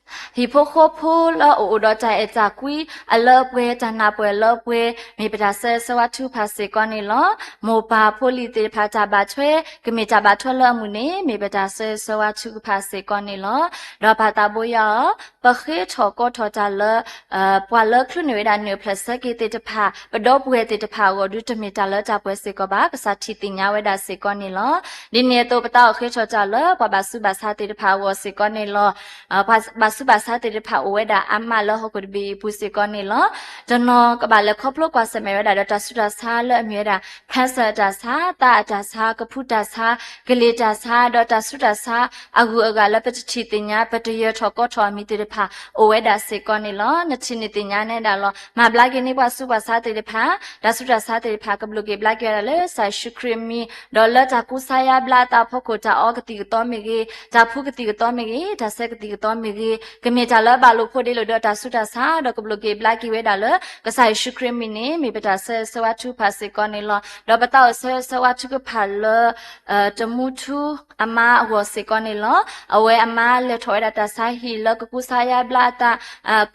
ဟံၣ်ဖိဃီဖိလၢအအိၣ်ဒီးတၢ်အဲၣ်တၢ်ကွံအလၢအပှဲၤ တၢ်နၢ်ပၢၢ်လၢအပှဲၤ မ့ၢ်ပတၢ်ဆၢဂ့ၤဆၢဝါထုကဖၣ်စ့ၢ်ကီးန့ၣ်လီၤ. မိၢ်ပၢ်ဖိလံၤသ့ၣ်တဖၣ်တၢ်ဘၣ်ထွဲ ကမ့ၢ်တၢ်ဘၣ်ထွဲလၢအမုာ်န့ၣ် မ့ၢ်ပတၢ်ဆၢဂ့ၤဆၢဝါထုကဖၣ်စ့ၢ်ကီးန့ၣ်လီၤ. ဒီးပၢ်သးဘိယွၤဧၢ, ပဃ့ထီၣ်ကိးထီၣ်တၢ်လၢ ပှၤလၢချုးန့ၢ်ဝဲဒၣ်န့ၣ်အိၣ်ဖျဲၣ်ဆၢက့ၤသ့ၣ်တဖၣ် ပဒီပုၢ်ဝဲၢ်သ့ၣ်တဖၣ်အဂီၢ်ဒုး တမ့ၢ်တၢ်လၢတၢ်ပှဲၤစ့ၢ်ကီးဘၣ်, ကစၢ်ထံၣ်သ့ၣ်ညါဝဲဒၣ်စ့ၢ်ကီးန့ၣ်လီၤ. ဒ်န့ၣ်အသိး ပသးအိၣ်ဃ့ထီၣ်တၢ်လၢပှၤဘၣ်ဆူးဘၣ်ဆါသ့ၣ်တဖၣ်အဂီၢ်စ့ၢ်ကီးန့ၣ်လီၤ. ပှၤဘၣ်ဆူးဘၣ်ဆါသ့ၣ်တဖၣ်အိၣ်ဝဲဒၣ်အါမးလၢဟီၣ်ခိၣ်တဘ့ၣ်အံၤအပူၤစ့ၢ်ကီးန့ၣ်လီၤ. တနီၤကဘၣ်လဲၤခီဖျိကွၢ်ဆၢၣ်မဲာ်ဝဲဒၣ်ဒီးတၢ်ဆူးတၢ်ဆါလၢအမ့ၢ်ဝဲဒၣ် cancer အတၢ်ဆါ, သးအတၢ်ဆါ, ကဖူးတၢ်ဆါ, ကလ့ၤတၢ်ဆါ, ဒီးတၢ်ဆူးတၢ်ဆါအဂုၤအဂၤလၢပတထံၣ်သ့ၣ်ညါ ပတယၢၤထီၣ်ကီထီၣ်အမံၤသ့ၣ်တဖၣ် အိၣ်ဝဲဒၣ်စ့ၢ်ကီးန့ၣ်လီၤ. နထံၣ်န့ၢ်သ့ၣ်ညါနဲဒၣ်လီၤ. မၤဘျါက့ၤန့ၢ်ပှၤဆူးပှၤဆါသ့ၣ်တဖၣ်, တၢ်ဆူးတၢ်ဆါသ့ၣ်တဖၣ် ကဘျိးက့ၤဘျါက့ၤဝဲဒၣ်လၢကစၢ်ယ့ၣ်ၡူးခရံာ်အမံၤ, ဒီးလၢတၢ်ကူစါယါဘျါအသးအဖီခိၣ် တၢ်အီကသံၣ်ကသီမ့ၢ်ဂ့ၤ, တၢ်ဖူကသံၣ်ကသီမ့ၢ်ဂ့ၤ, တၢ်ဆဲးကသံၣ်ကသီမ့ၢ်ဂ့ၤ, ကမ့ၢ်တၢ်လၢဘၣ်လိာ်ဖိးဒ့လိာ်ဒီးတၢ်ဆူးတၢ်ဆါ ဒီးကဘျိးက့ၤဘျါက့ၤဝဲဒၣ်လၢ ကစၢ်ယ့ၣ်ၡူးခရံာ်အမံၤန့ၣ် မ့ၢ်ပတၢ်ဆၢဂ့ၤဆၢဝါထုကဖၣ်စ့ၢ်ကီးန့ၣ်လီၤ. ဒီးပသးအိၣ်ဆၢဂ့ၤဆၢဝါထုကဖၣ်လၢ တမူထူအမါအဂီၢ်စ့ၢ်ကီးန့ၣ်လီၤ. အဝဲအမါလဲၤထီၣ်ဝဲဒၣ်တၢ်ဆါဟံၣ်လၢကကူစါယါဘျါအသး,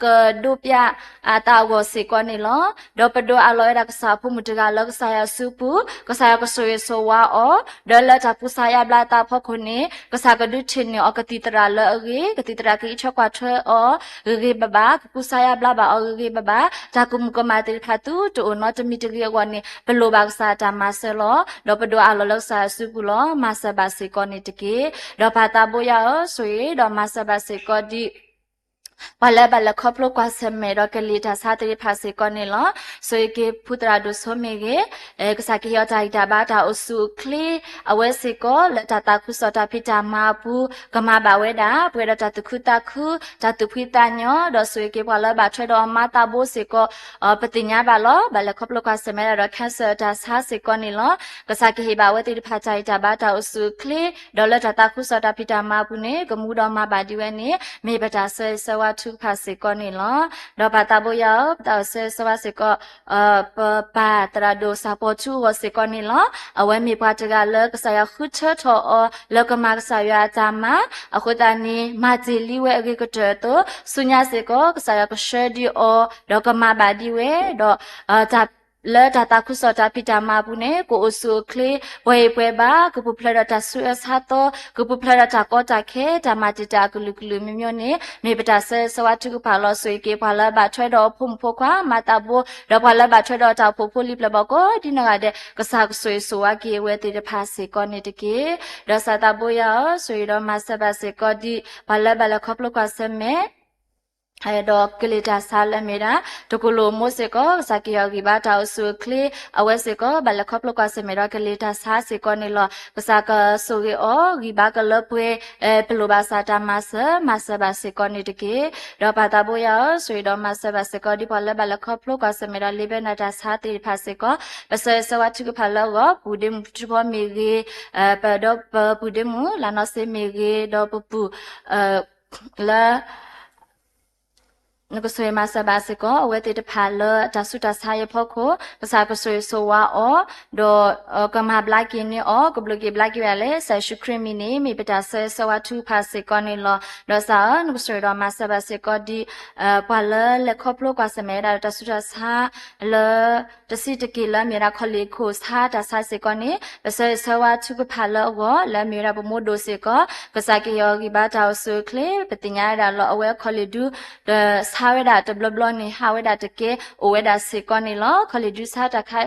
ကဒိးပျးအသးအဂီၢ်စ့ၢ်ကီးန့ၣ်လီၤ. ဒီးပဒိးအးလီၤဝဲဒၣ်ကစၢ်အဖိမုၣ်တဂၤလၢကစၢ်ယွၤစုပူၤ, ကစၢ်ယွၤကဆိၣ်ဂ့ၤဆိၣ်ဝါအီၤ, ဒီးလၢတၢ်ကူစါယါဘျါအသးအဖီခိၣ်န့ၣ် ကစၢ်ကဒုးထံၣ်န့ၢ်အီၤကသံၣ်သရၣ်လၢအဂ့ၤ, ကသံၣ်သရၣ်ကအံးထွဲကွၢ်ထွဲအီၤဂ့ၤဂ့ၤဘၣ်ဘၣ်, ကကူစါယါဘျါဘၣ်အီၤဂ့ၤဂ့ၤဘၣ်ဘၣ်, တၢ်ကမူၤကမၣ်သ့ၣ်တဖၣ်သုတအိၣ်နီတမံၤတဂ့ၤအဂီၢ်န့ၣ် ပလိၣ်ဘၣ်ကစၢ်အတၢ်မၤစၢၤလီၤ. ဒီးပဒိးအးလီၤလၢကစၢ်ယွၤစုပူၤလီၤ. မၤစၢၤဘၣ်စ့ၢ်ကီးန့ၣ်တက့ၢ်. ဒီးပၢ်သးဘိယွၤဧၢ, ဆိၣ်ဂ့ၤဒီးမၤစၢၤဘၣ်စ့ၢ်ကီးဒ် ပှၤလၢအဘၣ်လဲၤခီဖျိကွၢ်ဆၢၣ်မဲာ်ဒီးကလ့ၤတၢ်ဆါသ့ၣ်တဖၣ်စ့ၢ်ကီးန့ၣ်လီၤ. ဆိၣ်ဂ့ၤက့ၤဖုသရၣ်ဒိၣ်ဆိမ့ၢ်ဂ့ၤ, ကစၢ်ကဟ့ၣ်အီၤတၢ်ဂံၢ်တၢ်ဘါတၢ်အိၣ်ဆူၣ်အိၣ်ချ့, အဝဲစ့ၢ်ကီးလၢတၢ်သးခုကစီၣ်တၢ်ဖံးတၢ်မၤအပူၤ ကမၤဘၣ်ဝဲဒၣ် ပှဲၤဒီးတၢ်သူၣ်ခုသးခု, တၢ်သူၣ်ဖှံသးညီ, ဒီးဆိၣ်ဂ့ၤက့ၤပှၤလၢအဘၣ်ထွဲဒီးအမါသးဘိစ့ၢ်ကီး ပသ့ၣ်ညါဘၣ်လီၤ. ဘၣ်လဲၤခီဖျိကွၢ်ဆၢၣ်မဲာ်ဒၣ်ဒီး cancer တၢ်ဆါစ့ၢ်ကီးန့ၣ်လီၤ. ကစၢ်ကဟ့ၣ်ဘၣ်အဝဲသ့ၣ်တဖၣ်တၢ်ဂံၢ်တၢ်ဘါတၢ်အိၣ်ဆူၣ်အိၣ်ချ့, ဒီးလၢတၢ်သးခုကစီၣ်တၢ်ဖံးတၢ်မၤအပူၤန့ၣ် ကမူဒီးမၤဘၣ်ဒ်ဝဲန့ၣ် မ့ၢ်ပတၢ်ဆၢဂ့ၤဆၢဝါ ပသးအိၣ်ဆၢဂ့ၤဆၢဝါထုကဖၣ်စ့ၢ်ကီးန့ၣ်လီၤ. ဒီးပသးဘိယၤဧၢ, ပသးအိၣ်ဆၢဂ့ၤဆၢဝါစ့ၢ်ကီး ပပၢ်သရၣ်ဒိၣ်စၢ်ပီၤထူအဂီၢ်စ့ၢ်ကီးန့ၣ်လီၤ. အဝဲမ့ၢ်ပှၤတဂၤလၢကစၢ်ယွၤဃုထၢထီၣ်အီၤ လၢကမၤကစၢ်ယွၤအတၢ်မၤ, အဃိသတးန့ၣ် မၤတ့ၢ်လံဝဲအဂ့ၤကတၢၢ်အသိး ဆူညါစ့ၢ်ကီး ကစၢ်ယွၤကဆှၢဒံးအီၤ ဒီးကမၤဘၣ်ဒံးဝဲ, ဒီး လၢတၢ်သးခုကစီၣ်တၢ်ဖံးတၢ်မၤအပူၤန့ၣ် ကအိၣ်ဆူၣ်အိၣ်ချ့ ပှဲၤအံၤပှဲၤဘၣ်, ကပူၤဖျဲးဒီးတၢ်ဆူးအၢဆါသီ, ကပူၤဖျဲးဒီးတၢ်ကီတၢ်ခဲ တၢ်မၤတံာ်တာ်အကလုာ်ကလုာ်မ့မ့ၢ်န့ၣ် မ့ၢ်ပတၢ်ဆၢဂ့ၤဆၢဝါထုကဖၣ်လီၤ. ဆိၣ်ဂ့ၤက့ၤ ပှၤလၢဘၣ်ထွဲဒီးအဖိမုၣ်ဖိခွါ မၤသးဘိ, ဒီးပှၤလၢဘၣ်ထွဲဒီးတၢ်အိၣ်ဖှိၣ်ဖိလံၤပျၢၤဘၣ်ကိးဒ်နီၢ်ဂၤဒဲး ကစၢ်ကဆိၣ်ဂ့ၤဆိၣ်ဝါက့ၤအဝဲသ့ၣ်တဖၣ်စ့ၢ်ကီးန့ၣ်တက့ၢ်. ဒီးပသးဘိယၤဧၢ, ဆိၣ်ဂ့ၤဒီးမၤစၢၤဘၣ်စ့ၢ်ကီးဒံး ပှၤလၢဘၣ်လဲၤခီဖျိကွၢ်ဆၢၣ်မဲာ် ဒီးကလံၤတၢ်ဆါလၢအမ့ၢ်ဝဲဒၣ် တကလိာ်မိၢ်စ့ၢ်ကီး ကစၢ်က့ၤအီၤဂံၢ်ဘါတၢ်အိၣ်ဆူၣ်အိၣ်ချ့ အဝဲစ့ၢ်ကီး ဘၣ်လဲၤခီဖျိကွၢ်ဆၢၣ်မဲာ်ဒီးကလံၤတၢ်ဆါစ့ၢ်ကီးန့ၣ်လီၤ. ကစၢ်ကဆိၣ်ဂ့ၤအီၤ ဂံၢ်ဘါကလၢပှဲၤ ပလိၣ်ဘၣ်စၢ်တၢ်မၤစၢၤ မၤစၢၤဘၣ်စ့ၢ်ကီးန့ၣ်တက့ၢ်. ဒီးပသးဘိယၤဧၢ, ဆိၣ်ဂ့ၤဒီးမၤစၢၤဘၣ်စ့ၢ်ကီးဒ်ပှၤလၢဘၣ်လဲၤခီဖျိကွၢ်ဆၢၣ်မဲာ်ဒီးလ့ဘဲနၤတၢ်ဆါသ့ၣ်တဖၣ်စ့ၢ်ကီး ပဆၢဂ့ၤဆၢဝါထုကဖၣ်လၢအဂီၢ် ပူၤဒ့မုၣ်ထူဖီမ့ၢ်ဂ့ၤ, ပဒီးပပူၤဒ့မုၣ်လၢနီၢ်စ့မ့ၢ်ဂ့ၤ, ဒီးပပူၤ လၢ နကဆိၣ်ဂ့ၤမၤစၢၤဘၣ်စ့ၢ်ကီး အဝဲသ့ၣ်တဖၣ်လၢတၢ်ဆူးတၢ်ဆါအံၤအဖီခိၣ် ကစၢ်ကဆိၣ်ဂ့ၤဆိၣ်ဝါအီၤ, ဒီးကမၤဘျါက့ၤန့ၢ်အီၤ ကဘျိးက့ၤဘျါက့ၤဝဲဒၣ်လၢ ကစၢ်ယ့ၣ်ၡူးခရံာ်မံၤန့ၣ် မ့ၢ်ပတၢ်ဆၢဂ့ၤဆၢဝါထုကဖၣ်စ့ၢ်ကီးန့ၣ်လီၤ. ဒီးစးဧၢ, နကဆိၣ်ဂ့ၤဒီးမၤစၢၤဘၣ်စ့ၢ်ကီးဒ် ပှၤလၢလဲၤခီဖျိကွၢ်ဆၢၣ်မဲာ်ဝဲဒၣ်ဒီးတၢ်ဆူးတၢ်ဆါ လၢ တဆံးတက့ၢ်လၢအမ့ၢ်ဝဲဒၣ် ခီၣ်လ့ၣ်ခိၣ်ဆါတၢ်ဆါစ့ၢ်ကီးန့ၣ် ပဆၢဂ့ၤဆၢဝါထုကဖၣ်လၢအဂီၢ် လၢအမ့ၢ်ဝဲဒၣ်ပမိၢ်ဒိၣ်စ့ၢ်ကီး ကစၢ်က့ၤအီၤဂံၢ်ဘါတၢ်အိၣ်ဆူၣ်အိၣ်ချ့ ပသ့ၣ်ညါဝဲဒၣ်လီၤ အဝဲခီၣ်လ့ၣ်ဒူ ဒီးဆါဝဲဒၣ်တဘျီဘျီန့ၣ် ဟးဝဲဒၣ်တကဲ အိၣ်ဝဲဒၣ်စ့ၢ်ကီးန့ၣ်လီၤ. ခီၣ်လ့ၣ်ဒူဆါတခါ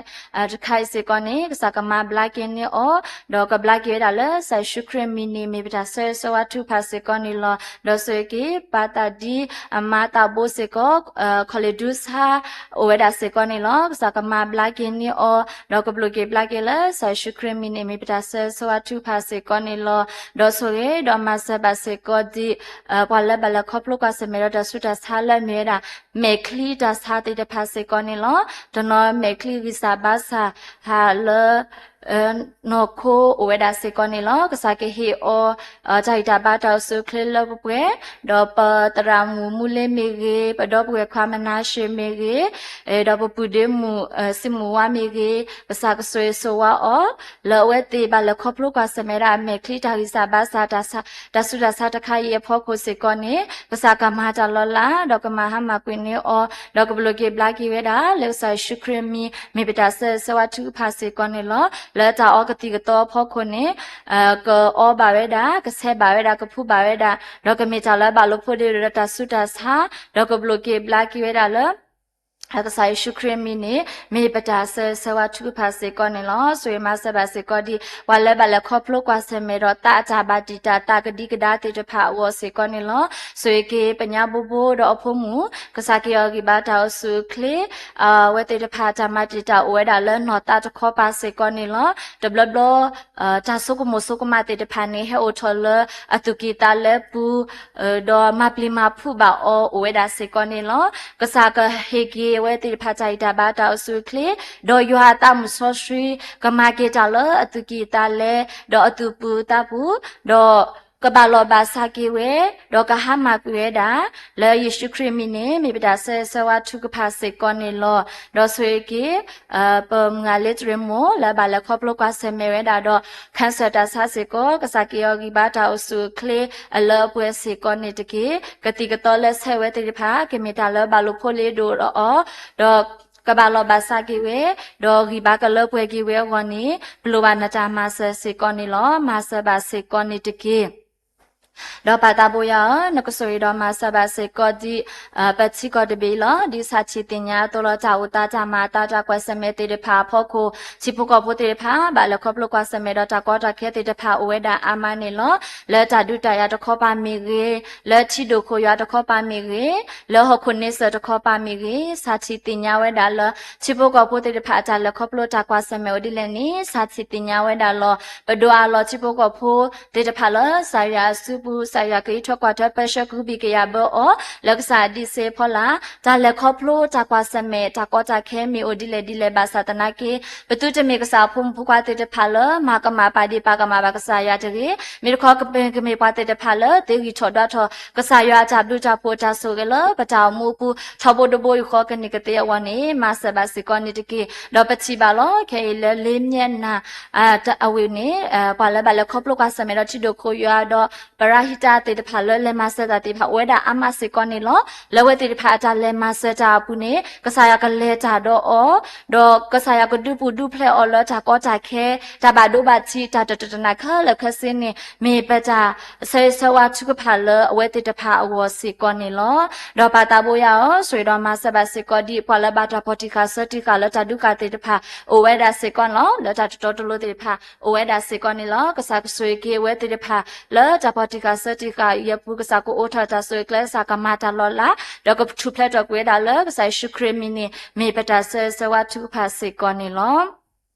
တခါအံၤစ့ၢ်ကီးန့ၣ် ကစၢ်ကမၤဘျါက့ၤန့ၢ်အီၤ ဒီးကဘျါက့ၤဝဲဒၣ်လၢ ကစၢ်ယ့ၣ်ၡူးခရံာ်မံၤန့ၣ် မ့ၢ်ပတၢ်ဆၢဂ့ၤဆၢဝါထုကဖၣ်စ့ၢ်ကီးန့ၣ်လီၤ. ဒီးဆိၣ်ဂ့ၤက့ၤ ပၢ်သးဒံ အမါသးဘိစ့ၢ်ကီး ခီၣ်လ့ၣ်ဒူဆါ အိၣ်ဝဲဒၣ်စ့ၢ်ကီးန့ၣ်လီၤ. ကစၢ်ကမၤဘျါက့ၤန့ၢ်အီၤ ဒီးကဘျိးက့ၤဘျါက့ၤလၢ ကစၢ်ယ့ၣ်ၡူးခရံာ်မံၤန့ၣ် မ့ၢ်ပတၢ်ဆၢဂ့ၤဆၢဝါထုကဖၣ်စ့ၢ်ကီးန့ၣ်လီၤ. ဒီးဆိၣ်ဂ့ၤဒီးမၤစၢၤဘၣ်စ့ၢ်ကီးဒ် ပှၤလၢဘၣ်လဲၤခီဖျိကွၢ်ဆၢၣ်မဲာ်ဒီးတၢ်ဆူးတၢ်ဆါလၢအမ့ၢ်ဝဲဒၣ် မဲာ်ချံတၢ်ဆါသ့ၣ်တဖၣ်စ့ၢ်ကီးန့ၣ်လီၤ. တနီၤမဲာ်ချံဂံၢ်စၢ်ဘါစၢ် ဟးလၢ နီၢ်ခိအိၣ်ဝဲဒၣ်စ့ၢ်ကီးန့ၣ်လီၤ. ကစၢ်ကဟ့ၣ်အီၤ တၢ်ဂံၢ်တၢ်ဘါတၢ်အိၣ်ဆူၣ်အိၣ်ချ့လၢပှဲၤပှဲၤ, ဒီးပသရၣ်မုၣ်မူလ့မ့ၢ်ဂ့ၤ, ပဒီပုၢ်ဝဲၢ်ခွါမနၤၡ့မ့ၢ်ဂ့ၤ, ဒီးပပုၢ်ဒ့မုၣ် စံမုၢ်ဝါမ့ၢ်ဂ့ၤ, ကစၢ်ကဆိၣ်ဂ့ၤဆိၣ်ဝါအီၤ လၢအဝဲသ့ၣ်ဘၣ်လဲၤခီဖျိကွၢ်ဆၢၣ်မဲာ်ဒၣ်အမဲာ်ချံတၢ်ဂံၢ်စၢ်ဘါစၢ် တၢ်ဆူးတၢ်ဆါတခါအံၤအဖီခိၣ်စ့ၢ်ကီးန့ၣ် ကစၢ်ကမၤတၢ်လီၤလး ဒီးကမၤဟါမၢ်ကွံာ်န့ၢ်အီၤ ဒီးကဘျိးက့ၤဘျါက့ၤဝဲဒၣ်လၢကစၢ်ယ့ၣ်ၡူးခရံာ်မံၤ မ့ၢ်ပတၢ်ဆၢဂ့ၤဆၢဝါထုကဖၣ်စ့ၢ်ကီးန့ၣ်လီၤ. လၢတၢ်အီကသံၣ်ကသီအဖီခိၣ်န့ၣ် ကအီဘၣ်ဝဲဒၣ်, ကဆဲးဘၣ်ဝဲဒၣ်, ကဖှူဘၣ်ဝဲဒၣ်, ဒီးကမ့ၢ်တၢ်လၢဘၣ်လိာ်ဖိးဒ့ဒီးတၢ်ဆူးတၢ်ဆါ, ဒီးကဘျိးက့ၤဘျါက့ၤဝဲဒၣ်လၢ ကစၢ်ယ့ၣ်ၡူးခရံာ်မံၤန့ၣ် မ့ၢ်ပတၢ်ဆၢဂ့ၤဆၢဝါထုကဖၣ်စ့ၢ်ကီးန့ၣ်လီၤ. ဆိၣ်ဂ့ၤမၤစၢၤဘၣ်စ့ၢ်ကီးဒ် ပှၤလၢဘၣ်လဲၤခီဖျိကွၢ်ဆၢၣ်မဲာ်ဒီးသးအတၢ်ဘၣ်တံာ်တာ်သးကဒံကဒါသ့ၣ်တဖၣ်အဂီၢ်စ့ၢ်ကီးန့ၣ်လီၤ. ဆိၣ်ဂ့ၤက့ၤပညါဘိဘိဒီးအဖိမုၣ် ကစၢ်က့ၤအီၤဂံၢ်ဘါတၢ်အိၣ်ဆူၣ်အိၣ်ချ့ အဝဲသ့ၣ်တဖၣ်တၢ်မၤတံာ်တာ်အိၣ်ဝဲဒၣ်လၢနီၢ်သးတခီပၤစ့ၢ်ကီးန့ၣ်လီၤ. တဘျီဘျီ တၢ်ဆိကမိၣ်ဆိကမးသ့ၣ်တဖၣ်န့ၣ် ဟဲအိၣ်ထီၣ်လၢအသူၣ်ကံၢ်သးလဲပူၤ ဒီးမၤပျံၤမၤဖုးဘၣ်အီၤအိၣ်ဝဲဒၣ်စ့ၢ်ကီးန့ၣ်လီၤ. ကစၢ်ကဟ့ၣ်က့ၤအဝဲသ့ၣ်တဖၣ်တၢ်ဂံၢ်တၢ်ဘါတၢ်အိၣ်ဆူၣ်အိၣ်ချ့ ဒီးယွၤအသးမုၢ်စီဆှံ ကမၤက့ၤတၢ်လၢအသူၣ်ကံၢ်သးလဲ ဒီးအသူၣ်ပူၤသးပူၤ ဒီးကဘၣ်လီၢ်ဘၣ်စးက့ၤဝဲ ဒီးကဟါမၢ်ကွံာ်ဝဲဒၣ် လၢယ့ၣ်ၡူးခရံာ်မံၤန့ၣ် မ့ၢ်ပတၢ်ဆၢဂ့ၤဆၢဝါထုကဖၣ်စ့ၢ်ကီးန့ၣ်လီၤ. ဒီးဆိၣ်ဂ့ၤက့ၤ ပမုၢ်ဂၤလၢတရံးမိၢ် လၢဘၣ်လဲၤခီဖျိကွၢ်ဆၢၣ်မဲာ်ဝဲဒၣ်ဒီး cancer တၢ်ဆါစ့ၢ်ကီး ကစၢ်က့ၤအီၤဂံၢ်ဘါတၢ်အိၣ်ဆူၣ်အိၣ်ချ့ အလၢအပှဲၤစ့ၢ်ကီးန့ၣ်တက့ၢ်. ကသံၣ်ကသီလၢဆဲးဝဲသ့ၣ်တဖၣ် ကမ့ၢ်တၢ်လၢဘၣ်လိာ်ဖိးလ့ဒိၣ်ဒီးအီၤ ဒီးကဘၣ်လီၢ်ဘၣ်စးက့ၤဝဲ ဒီးဂံၢ်ဘါကလၢပှဲၤက့ၤဝဲအဂီၢ်န့ၣ် ပလိၣ်ဘၣ်နတၢ်မၤစၢၤစ့ၢ်ကီးန့ၣ်လီၤ. မၤစၢၤဘၣ်စ့ၢ်ကီးန့ၣ်တက့ၢ်. ဒီးပၢ်သးဘိယွၤဧၢ, နကဆိၣ်ဂ့ၤဒီးမၤစၢၤဘၣ်စ့ၢ်ကီးဒ် ပထံကီၢ်တဘ့ၣ်အံၤလီၤ. ဒ်ဆၣ်ထံၣ်သ့ၣ်ညါအသိးလီၤ တၢ်အိၣ်သးတၢ်မၤအသးတၢ်ကွၢ်ဆၢၣ်မဲာ်သ့ၣ်တဖၣ်အဖီခိၣ် ထံဖိကီၢ်ဖိသ့ၣ်တဖၣ် ဘၣ်လဲၤခီဖျိကွၢ်ဆၢၣ်မဲာ်ဒီးတၢ်ကီတၢ်ခဲသ့ၣ်တဖၣ်အိၣ်ဝဲဒၣ်အါမးန့ၣ်လီၤ. လၢတၢ်ဒုးတၢ်ယၤတခီပၤမ့ၢ်ဂ့ၤ, လၢထံဒိၣ်ခိၣ်ယွၤတခီပၤမ့ၢ်ဂ့ၤ, လၢဟီၣ်ခိၣ်န့ဆၢၣ်တခီပၤမ့ၢ်ဂ့ၤ, ဆၣ်ထံၣ်သ့ၣ်ညါဝဲဒၣ်လၢ ထံဖိကီၢ်ဖိသ့ၣ်တဖၣ်အတၢ်လဲၤခီဖျိတၢ်ကွၢ်ဆၢၣ်မဲာ်အိၣ်ဒ်လဲၣ်န့ၣ် ဆၣ်ထံၣ်သ့ၣ်ညါဝဲဒၣ်လီၤ. ပဒိးအးလီၤထံဖိကီၢ်ဖိသ့ၣ်တဖၣ်လၢ ကစၢ်ယွၤအစု လၢတၢ်ဒုးတၢ်ယၤတၢ်အိၣ်ဖှိၣ်အပူၤ ကစၢ်ယွၤကဟံးထီၣ်ကွၢ်ထွဲပၢဆှၢကဟုဘံၣ်ကယာ်ဘၢအီၤ လၢကစၢ်အဒံးစ့အဖီလာ်, တၢ်လဲၤခီဖျိတၢ်ကွၢ်ဆၢၣ်မဲာ် တၢ်ကီတၢ်ခဲမ့ၢ်အိၣ်ဒ်လဲၣ်ဒ်လဲၣ်ဘၣ်ဆၣ်သနာ်က့ ပသုတမ့ၢ်ကစၢ်အဖိမုၣ်ဖိခွါသ့ၣ်တဖၣ်လၢ မၤကမၣ်ပာ်ဒ့ၣ်ပာ်ကမၣ်ဘၣ်ကစၢ်ယွၤတဂ့ၤ. မ့ၢ်တခီ ကမ့ၢ်ပှၤသ့ၣ်တဖၣ်လၢ သ့ဂံၢ်ထီၣ်ဒွးထီၣ် ကစၢ်ယွၤအတၢ်ဘျုးတၢ်ဖှိၣ်အတၢ်ဆိၣ်ဂ့ၤလၢပတၢ်အိၣ်မူအပူၤ ထီဘိတဘိယူၢ်ဃီကန့ၢ်ကသ့အဂီၢ်န့ၣ် မၤစၢၤဘၣ်စ့ၢ်ကီးန့ၣ်တက့ၢ်. ဒီးပထံၣ်ဘၣ်လီၤ ခဲအံၤလၢလ့မျဲၢ်နၤ အဝ့ၢ်န့ၣ် ပှၤလၢဘၣ်လဲၤခီဖျိကွၢ်ဆၢၣ်မဲာ်ဒီးထံဒိၣ်ခိၣ်ယွၤဒီး ပရၤဟံတၢ်သ့ၣ်တဖၣ်လၢလဲၤမၤစၢၤတၢ်သ့ၣ်တဖၣ် အိၣ်ဝဲဒၣ်အါမးစ့ၢ်ကီးန့ၣ်လီၤ. လၢအဝဲသ့ၣ်တဖၣ်အတၢ်လဲၤမၤစၢၤတၢ်အပူၤန့ၣ် ကစၢ်ယွၤကလဲၤတၢ်ဒီးအီၤ ဒီးကစၢ်ယွၤကဒုးပူၤဒုးဖျဲးအီၤလၢတၢ်ကီတၢ်ခဲ တၢ်ဘၣ်ဒိဘၣ်ထံး တၢ်တတၢၢ်တနါခဲလၢာ်ခဲဆ့န့ၣ် မ့ၢ်ပတၢ်ဆၢဂ့ၤဆၢဝါထုကဖၣ်လၢအဝဲသ့ၣ်တဖၣ်အဂီၢ်စ့ၢ်ကီးန့ၣ်လီၤ. ဒီးပၢ်သးဘိယွၤဧၢ, ဆိၣ်ဂ့ၤဒီးမၤစၢၤဘၣ်စ့ၢ်ကီးဒ်ပှၤလၢဘၣ်တၢ်ပီၢ်တံၢ်ဃာ်ဆၢတံၢ်ဃာ်လၢတၢ်ဒူကၣ်သ့ၣ်တဖၣ် အိၣ်ဝဲဒၣ်စ့ၢ်ကီးန့ၣ်လီၤ. လၢတၢ်တတီတလိၤသ့ၣ်တဖၣ် အိၣ်ဝဲဒၣ်စ့ၢ်ကီးန့ၣ်လီၤ. ကစၢ်ကဆိၣ်ဂ့ၤက့ၤအဝဲသ့ၣ်တဖၣ် လၢတၢ်ပီၢ်တံၢ်ဃာ်ဆၢတံၢ်ဃာ်အံၤအပူၤ ကစၢ်ကအိးထီၣ်တၢ်ဆိၣ်ဂ့ၤကျဲ ကစၢ်ကမၤတၢ်လီၤလး ဒီးကထူၣ်ဖျဲးထီၣ်ကွံာ်ဝဲဒၣ်လၢကစၢ်ယ့ၣ်ၡူးခရံာ်အမံၤန့ၣ် မ့ၢ်ပတၢ်ဆၢဂ့ၤဆၢဝါထုကဖၣ်စ့ၢ်ကီးန့ၣ်လီၤ.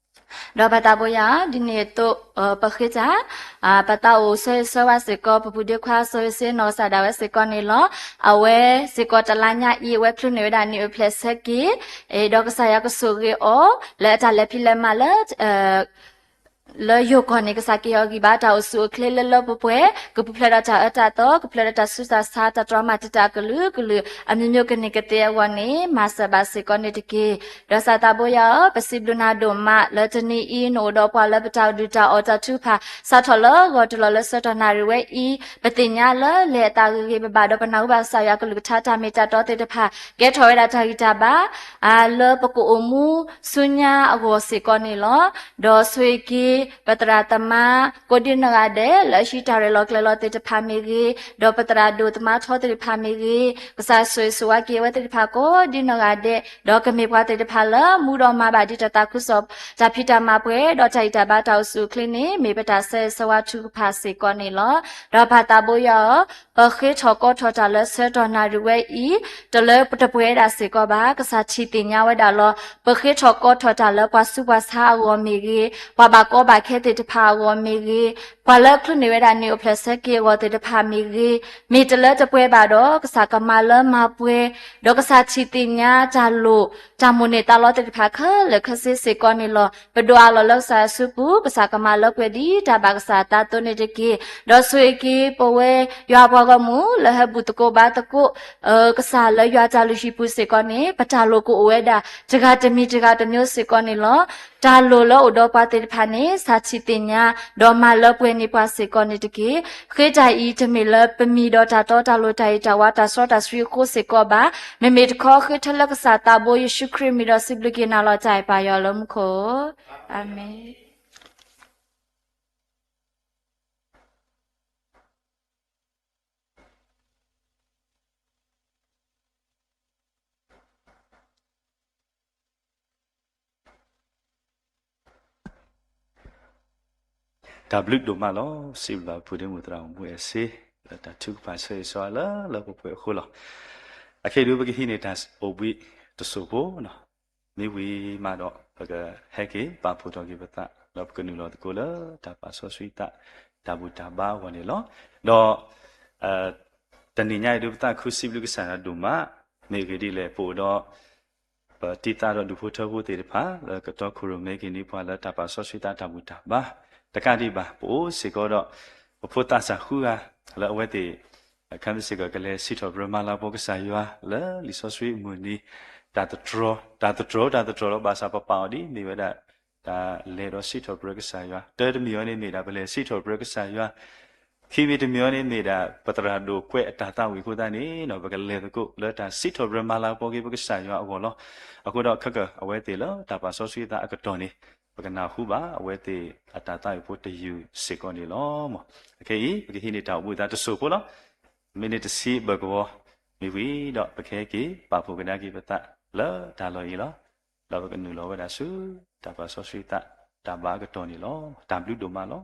ဒီးပၢ်သးဘိယွၤဧၢ, ဒ်န့ၣ်အသိး ပဃ့တၢ် ပသးအိၣ်ဆၢဂ့ၤဆၢဝါစ့ၢ်ကီး ပပုၢ်ဒ့ခွါစီၤယိၤၡ့နီၢ်ကစၢ်ဒၣ်ဝဲစ့ၢ်ကီးန့ၣ်လီၤ. အဝဲစ့ၢ်ကီးတလါညါအံၤ အဝဲချုးန့ၢ်ဝဲဒၣ်နံၣ်အိၣ်ဖျဲၣ်ဆၢက့ၤ ဒီးကစၢ်ယွၤကဆိၣ်ဂ့ၤအီၤ လၢအတၢ်လဲၤဖံးလဲၤမၤလၢ လၢယိၤကီၢ်န့ၣ် ကစၢ်က့ၤအီၤဂံၢ်ဘါတၢ်အိၣ်ဆူၣ်အိၣ်ချ့လၢလၢပှဲၤပှဲၤ ကပူၤဖျဲးဒီးတၢ်အၢတၢ်သီ ကဖျဲးဒီးတၢ်ဆူးတၢ်ဆါ တၢ်တြီမၤတံာ်တာ်အကလုာ်ကလုာ် အမျိုးမျိုးကန့ၢ်ကသ့အဂီၢ်န့ၣ် မၤစၢၤဘၣ်စ့ၢ်ကီးန့ၣ်တက့ၢ်. ဒီးကစၢ်သးဘိယွၤဧၢ, ပစံးဘျုးနၤဒိၣ်မးလၢတနံၤအံၤ နအိၣ်ဒီးပှၤလၢပတၢ်ဒုၣ်တၢ်အီၣ်တၢ်ထုကဖၣ် စးထီၣ်လၢဂီၤတုၤလီၤလၢဆၢကတီၢ်နၣ်ရံၣ်ဝဲအံၤ ပသ့ၣ်ညါလၢလဲၤအသးဂ့ၤဂ့ၤဘၣ်ဘၣ် ဒီးပနၢ်ဟူဘၣ်ကစၢ်ယွၤကလုၢ်ကထါတၢ်မ့ၢ်တၢ်တီသ့ၣ်တဖၣ် ကဲထီၣ်ဝဲဒၣ်တၢ်ဂံၢ်တၢ်ဘါ လၢပကအိၣ်မူဆူညါအဂီၢ်စ့ၢ်ကီးန့ၣ်လီၤ. ဒီးဆိၣ်ဂ့ၤက့ၤ ပသရၣ်သမါ ကိးဒံနီၢ်ဂၤဒဲး လၢအဟံးတၢ်ရဲၣ်လီၤကျဲၤလီၤသ့ၣ်တဖၣ်မ့ၢ်ဂ့ၤ, ဒီးပသရၣ်ဒိၣ်သမါထီသ့ၣ်တဖၣ်မ့ၢ်ဂ့ၤ, ကစၢ်ဆိၣ်ဂ့ၤဆိၣ်ဝါက့ၤအဝဲသ့ၣ်တဖၣ်ကိးဒံနီၢ်ဂၤဒဲး, ဒီးကမ့ၢ်ပှၤသ့ၣ်တဖၣ်လၢမူဒီးမၤဘၣ်ဒ်တၢ်သးခုကစီၣ် တၢ်ဖံးတၢ်မၤပှဲၤ ဒီးတၢ်ဂံၢ်တၢ်ဘါတၢ်အိၣ်ဆူၣ်အိၣ်ချ့န့ၣ် မ့ၢ်ပတၢ်ဆၢဂ့ၤဆၢဝါထုကဖၣ်စ့ၢ်ကီးန့ၣ်လီၤ. ဒီးပၢ်သးဘိယွၤဧၢ, ပဃ့ထီၣ်ကိးထီၣ်တၢ်လၢဆၢကတီၢ်နၣ်ရံၣ်ဝဲအံၤ တလၢပတပှဲၤဒၣ်စ့ၢ်ကီးဘၣ်, ကစၢ်ထံၣ်သ့ၣ်ညါဝဲဒၣ်လီၤ. ပဃ့ထီၣ်ကိးထီၣ်တၢ်လၢပှၤဆူးပှၤဆါအဂီၢ်မ့ၢ်ဂ့ၤ, ပှၤဘၣ်ကီဘၣ်ခဲသ့ၣ်တဖၣ်အဂီၢ်မ့ၢ်ဂ့ၤ, ပှၤလၢချုးန့ၢ်ဝဲဒၣ်နံၣ်အိၣ်ဖျဲၣ်ဆၢက့ၤအဂီၢ်သ့ၣ်တဖၣ်မ့ၢ်ဂ့ၤ, မ့ၢ်တလၢတပှဲၤဘၣ်ဒီး ကစၢ်ကမၤလၢမၤပှဲၤ, ဒီးကစၢ်ထံၣ်သ့ၣ်ညါတၢ်လိၣ် တၢ်မိၣ်န့ၢ်သးလီသ့ၣ်တဖၣ်ခဲလၢာ်ခဲဆ့စ့ၢ်ကီးန့ၣ်လီၤ. ပဒိးအးလီၤလၢကစၢ်ယွၤစုပူၤ, ကစၢ်ကမၤလၢပှဲၤဒ်တၢ်ဘၣ်ကစၢ်အသးအသိးန့ၣ်တက့ၢ်. ဒီးဆိၣ်ဂ့ၤက့ၤပဝဲယွၤအပှၤဂီၢ်မုၢ် လၢဟဲဘူၣ်သကိးဘါသကိး ကစၢ်လၢယွၤတၢ်လုၢ်ဟံၣ်ပူၤစ့ၢ်ကီးန့ၣ် ပတၢ်လိၣ်ကအိၣ်ဝဲဒၣ် တဂၤတမံၤတဂၤတမျိုးစ့ၢ်ကီးန့ၣ်လီၤ. တၢ်လိၣ်လၢအိၣ်ဒီးပှၤသ့ၣ်တဖၣ်န့ၣ် ကစၢ်ထံၣ်သ့ၣ်ညါ ဒီးမၤလၢပှဲၤန့ၢ်ပှၤစ့ၢ်ကီးန့ၣ်တက့ၢ်. ဃ့တၢ်အံၤတမ့ၢ်လၢပမံၤဒီးတၢ်တီတၢ်လိၤ တၢ်အ့ၣ်တၢ်ဝါ တၢ်စီတၢ်ဆှံအဃိစ့ၢ်ကီးဘၣ်. မ့မ့ၢ်တခီ ဃ့ထၢလၢကစၢ်သးဘိယ့ၣ်ၡူးခရံာ်အမံၤဒီးစံးဘျုးက့ၤနၤလီၤ တၢ်အဲၣ်ပၢ်ယွၤလၢမူခိၣ်. အၤမ့ၣ်. တၢ်ဘျုးဒိၣ်မးလီၤ. စံးဘျုးဘၣ်ပဖုဒ့မုၣ်သရၣ်မုၣ် အဲၣ်စ့ လၢတၢ်ထုကဖၣ်ဆၢဂ့ၤဆၢဝါလၢလၢပှဲၤပှဲၤအဃိလီၤ. အခဲအံၤဒုး ပကဟံးန့ၢ်တၢ်အိၣ်ဘှံးတစိၢ်ဖိ မ့ၢ်ဝံၤမးဒီး ပကဟဲက့ၤပာ်ဖှိၣ်ထီၣ်က့ၤပသး ဒီးပကနုာ်လီၤသကိးလၢတၢ်ပာ်စီဆှံသး တၢ်ဘူၣ်တၢ်ဘါအဂီၢ်န့ၣ်လီၤ. ဒီး တနံၤညါအံၤဒုး ပသးခုစံးဘျုးကစၢ်ယွၤဒိၣ်မး, မ့ၢ်အဂ့ၢ်ဒ်လဲၣ် ပအိၣ်ဒီး ပတံၤသကိးဒီးဒူၣ်ဖိထၢဖိသ့ၣ်တဖၣ် လၢကတီခိၣ်ရိၣ်မဲက့ၤန့ၢ်ပှၤလၢတၢ်ပာ်စီဆှံသးတၢ်ဘူၣ်တၢ်ဘါ တကးဒံးဘၣ် ပအိၣ်စ့ၢ်ကီးဒီး ပဖိသးစၢ်ဃုဂၤ လၢအဝဲသ့ၣ် အခါမ့ၢ်စ့ၢ်ကီး ကလဲၤစံးထီၣ်ပတြၢၤမၤလၤကပီၤကစၢ်ယွၤ လၢလံာ်စီဆှံအမုၢ်နံၤ တၢ်တတြီ တၢ်တတြီ တၢ်တတြီလီၤ ဘၣ်ဆၣ်ပပာ်အီၤဒ်မ့ၢ်ဝဲဒၣ် တၢ်လဲၤဒီးစံးထီၣ်ပတြၢၤကစၢ်ယွၤ တၢတမံၤအံၤန့ၣ်မ့ၢ်ဒၣ် ပလဲၤစံးထီၣ်ပတြၢၤကစၢ်ယွၤ ခံမံၤတမံၤအံၤန့ၣ်မ့ၢ်ဒၣ် ပသရၣ်ဒိၣ်ကွဲးအတၢ်သးဝံၣ်အဃိသတးန့ၣ် ပကလဲၤသကိးလၢတၢ်စံးထီၣ်ပတြၢၤမၤလၤကပီၤက့ၤပကစၢ်ယွၤအဂီၢ်လီၤ. အဃိဒီးခဲကၢ် အဝဲသ့ၣ်လၢတၢ်ပာ်စီဆှံသးအကတီၢ်န့ၣ် ပကနၢ်ဟူဘၣ်အဝဲသ့ၣ်အတၢ်သးဝံၣ်ဖိတယုၢ်စ့ၢ်ကီးန့ၣ်လီၤ. အခဲအံၤ ပကဟံးန့ၢ်တၢ်အိၣ်ဘှံးသးတစိၢ်ဖိလီၤ. မ့ၢ်န့ၣ်တဆံဘၢၣ်ကဝီၤ မ့ၢ်ဝံၤဒီး ပကဟဲက့ၤပာ်ဖှိၣ်ကဒါက့ၤပသးလၢတၢ်လီၢ်အံၤလီၤ. ဒီးပကနုာ်လီၤဝဲဒၣ်ဆူ တၢ်ပာ်စီဆှံသး တၢ်ဘါအကတီၢ်န့ၣ်လီၤ. တၢ်ဘျုးဒိၣ်မးလီၤ.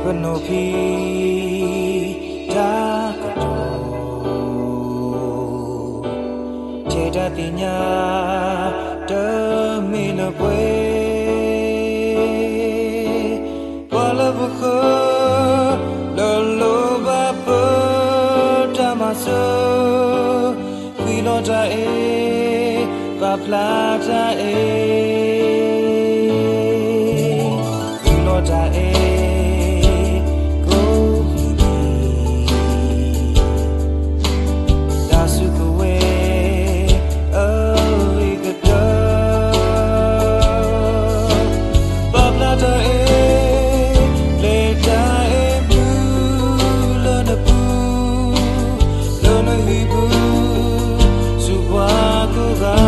ကနိးဖံးတၢ်ကတိၤ, ထဲတၢ်သ့ၣ်ညါတမ့ၢ်လၢပှဲၤ, ပှၤလၢပဃၢၤ လၢလိၣ်ဘၣ်ပတၢ်မၤစၢၤ, ဃံလီၤတၢ်အ့ၣ်, ပာ်ဖျါတၢ်အ့ၣ်, ဃံလီၤတၢ်အ့ၣ်, ကိးမံၤဒဲး, တၢ်စုကဝဲၤအဂ့ၤကတၢၢ်, ပာ်ဖျါတၢ်အ့ၣ်, ပျဲတၢ်အ့ၣ်မုၢ်လၢနပူၤ, လၢနဟံၣ်ပူၤ, ဆူပှၤကိးဂၤ.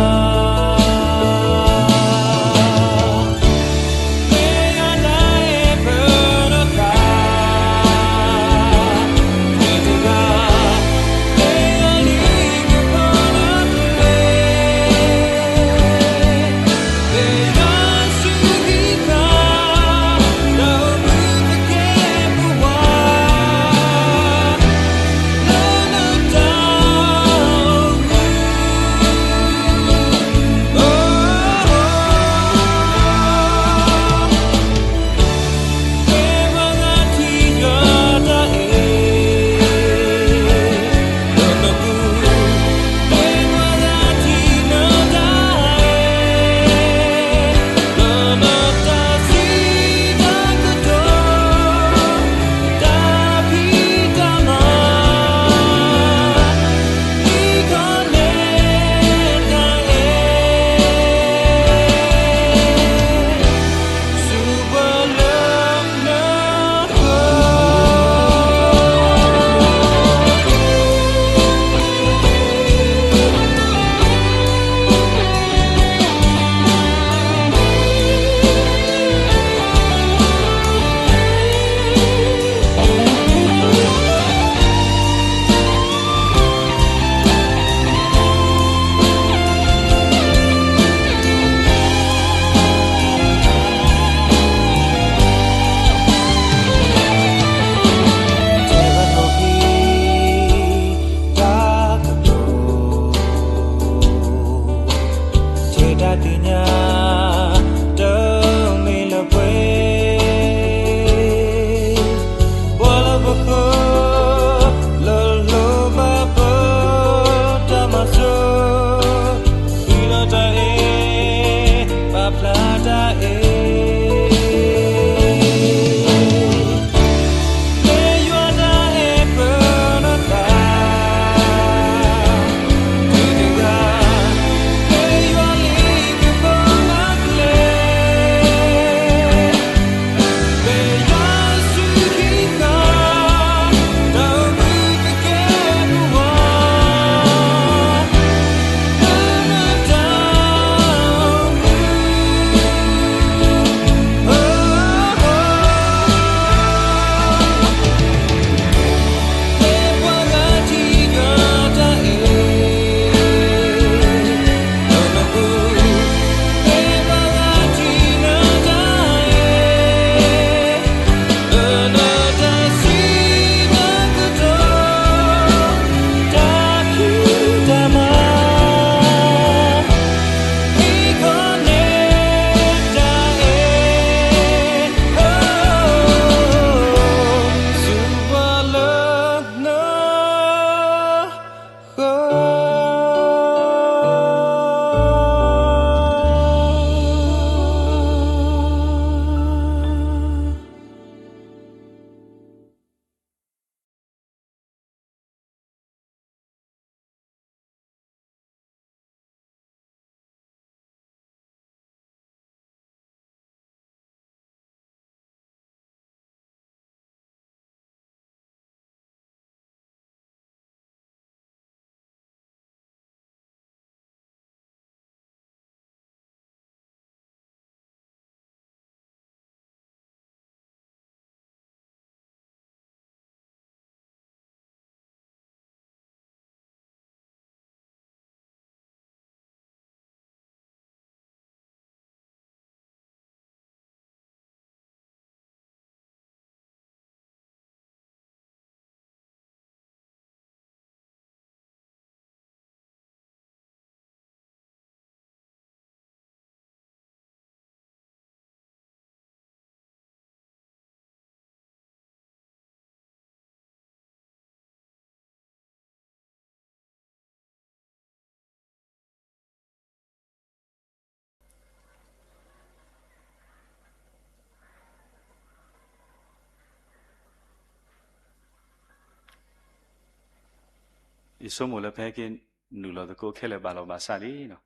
ယဆိကမိၣ်လၢပဟဲက့ၤနုာ်လီၤသကိးခဲလၢာ်ဘၣ်လီၤဘၣ်ဆၣ်လံလီၤ.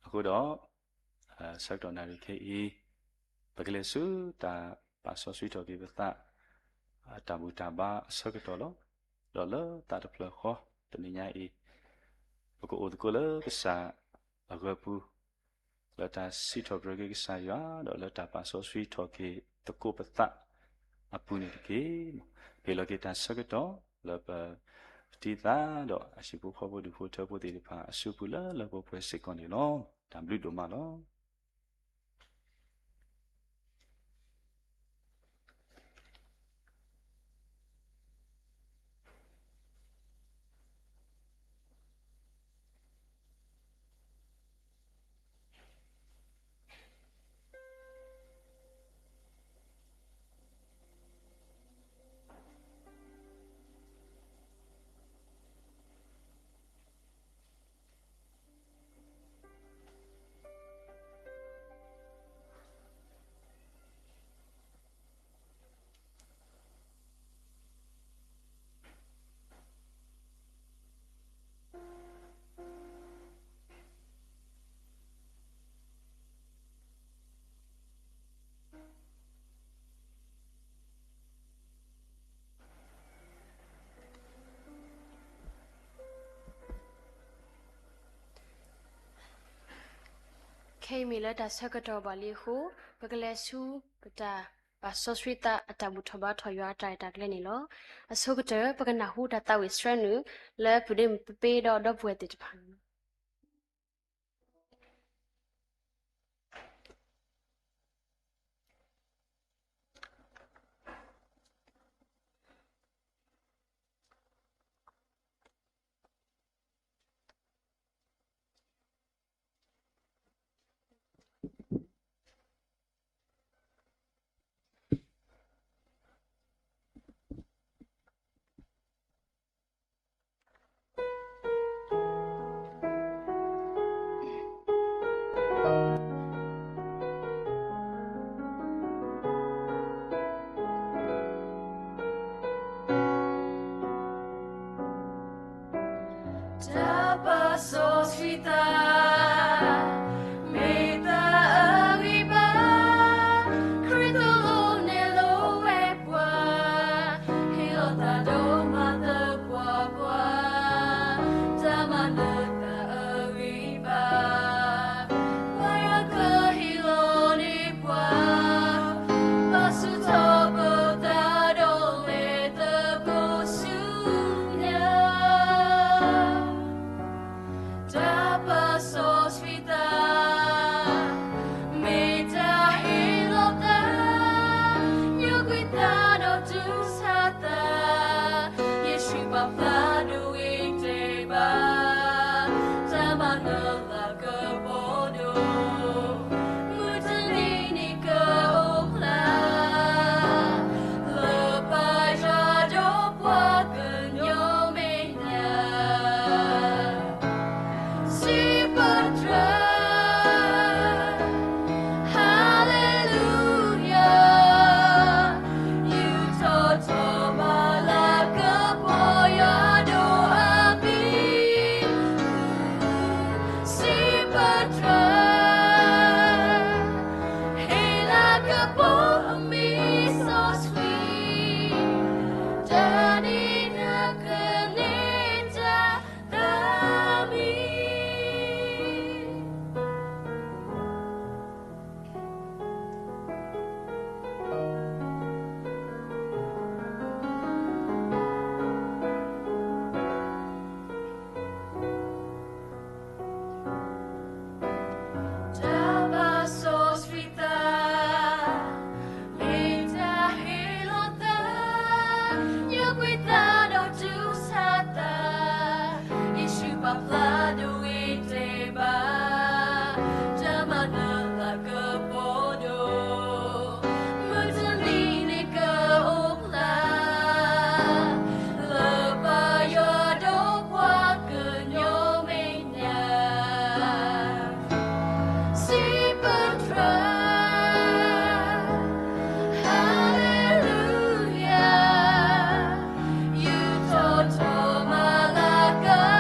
အဃိဒီး ဆၢကတီၢ်နၣ်ရံၣ်ခဲအံၤ ပကလဲၤဆူတၢ်ပာ်စီဆှံထီၣ်က့ၤပသး အတၢ်ဘူၣ်တၢ်ဘါအဆၢကတီၢ်လီၤ. ဒီးလၢသးတဖျၢၣ်ဃီ တနံၤညါအံၤ ပကအိၣ်သကိးလၢကစၢ်အဂၢၤပူၤ လၢတၢ်စံးထီၣ်ပတြၢၤက့ၤကစၢ်ယွၤ ဒီးလၢတၢ်ပာ်စီဆှံထီၣ်က့ၤသကိးပသးအပူၤန့ၣ်တက့ၢ်. ဟ့ၣ်လီၤက့ၤတၢ်ဆၢကတီၢ်လၢပ ပတံၤသါဒီးအဟံၣ်ဖိဃီဖိဒူၣ်ဖိထၢဖိသ့ၣ်တဖၣ်အစုပူၤလၢလၢပှဲၤပှဲၤစ့ၢ်ကီးန့ၣ်လီၤ. တၢ်ဘျုးဒိၣ်မးလီၤ. ခဲအံၤမ့ၢ်လၢတၢ်ဆၢကတီၢ်ဘၣ်လံအဃိ ပကလဲၤဆူပတၢ်ပာ်စီဆှံသးအတၢ်ဘူၣ်ထီၣ်ဘါထီၣ်ယွၤအတၢ်အဲၣ်တၢ်ကျဲန့ၣ်လီၤ. အဆိကတၢၢ် ပကနၢ်ဟူတၢ်သးဝံၣ်ဆှၢနုာ်လၢပဒ့မုၣ်ပပ့ဒီးဒီပုၢ်ဝဲၢ်သ့ၣ်တဖၣ်န့ၣ်လီၤ.တၢ်ပာ်စီဆှံသး မ့ၢ်တၢ်အဂံၢ်ဘါ, ခရံာ်သိၣ်လိနဲၣ်လိဝဲပှၤ, ဟ့ၣ်လီၤသးဒီးမၤသပှၢ်ပှၢ်, တၢ်မၤနၢၤသးအဂံၢ်ဘါ, ပှၤယွၤကဟ့ၣ်လီၤန့ၢ်ပှၤ, ပာ်ဆူၣ်ထီၣ်ပသးဒီးလဲၤသကိးဆူညါ တၢ်ပာ်စီဆှံသး မ့ၢ်တၢ်ဟ့ၣ်လီၤသး, ညိကွံာ်သးဒီးတူၢ်ဆါသး, ယ့ၣ်ၡူးပာ်ဖျါဒိဂ့ၤတဲာ်ဘၣ်, တၢ်မၤနၢၤသးကပီၤဒိၣ်, မုၢ်တနံၤန့ၣ်ကအိၣ်ဖျါ လၢပယွၤဒီးပှၤကညီမဲာ်ညါ စံးပတြၢၤ, Hallelujah, ယူးထီၣ်ထီၣ်မၤလၤကပီၤယွၤဒိၣ်အမံၤ, စံးပတြၢၤ, Hallelujah, ဟ့ၣ်လၤကပီၤအမံၤစီဆှံ, တနံၤနကန့ၢ်တၢ်သးမံ တၢ်ပာ်စီဆှံသး, မ့ၢ်တၢ်ဟ့ၣ်လီၤသး, ညိကွံာ်သးဒီးတူၢ်ဆါသး, ယ့ၣ်ၡူးပာ်ဖျါဒိဂ့ၤတဲာ်ဘၣ်, တၢ်မၤနၢၤသးကပီၤဒိၣ်, မုၢ်တနံၤန့ၣ်ကအိၣ်ဖျါ လၢပယွၤဒီးပှၤကညီမဲာ်ညါ စံးပတြၢၤ, Hallelujah, ယူးထီၣ်ထီၣ်မၤလၤက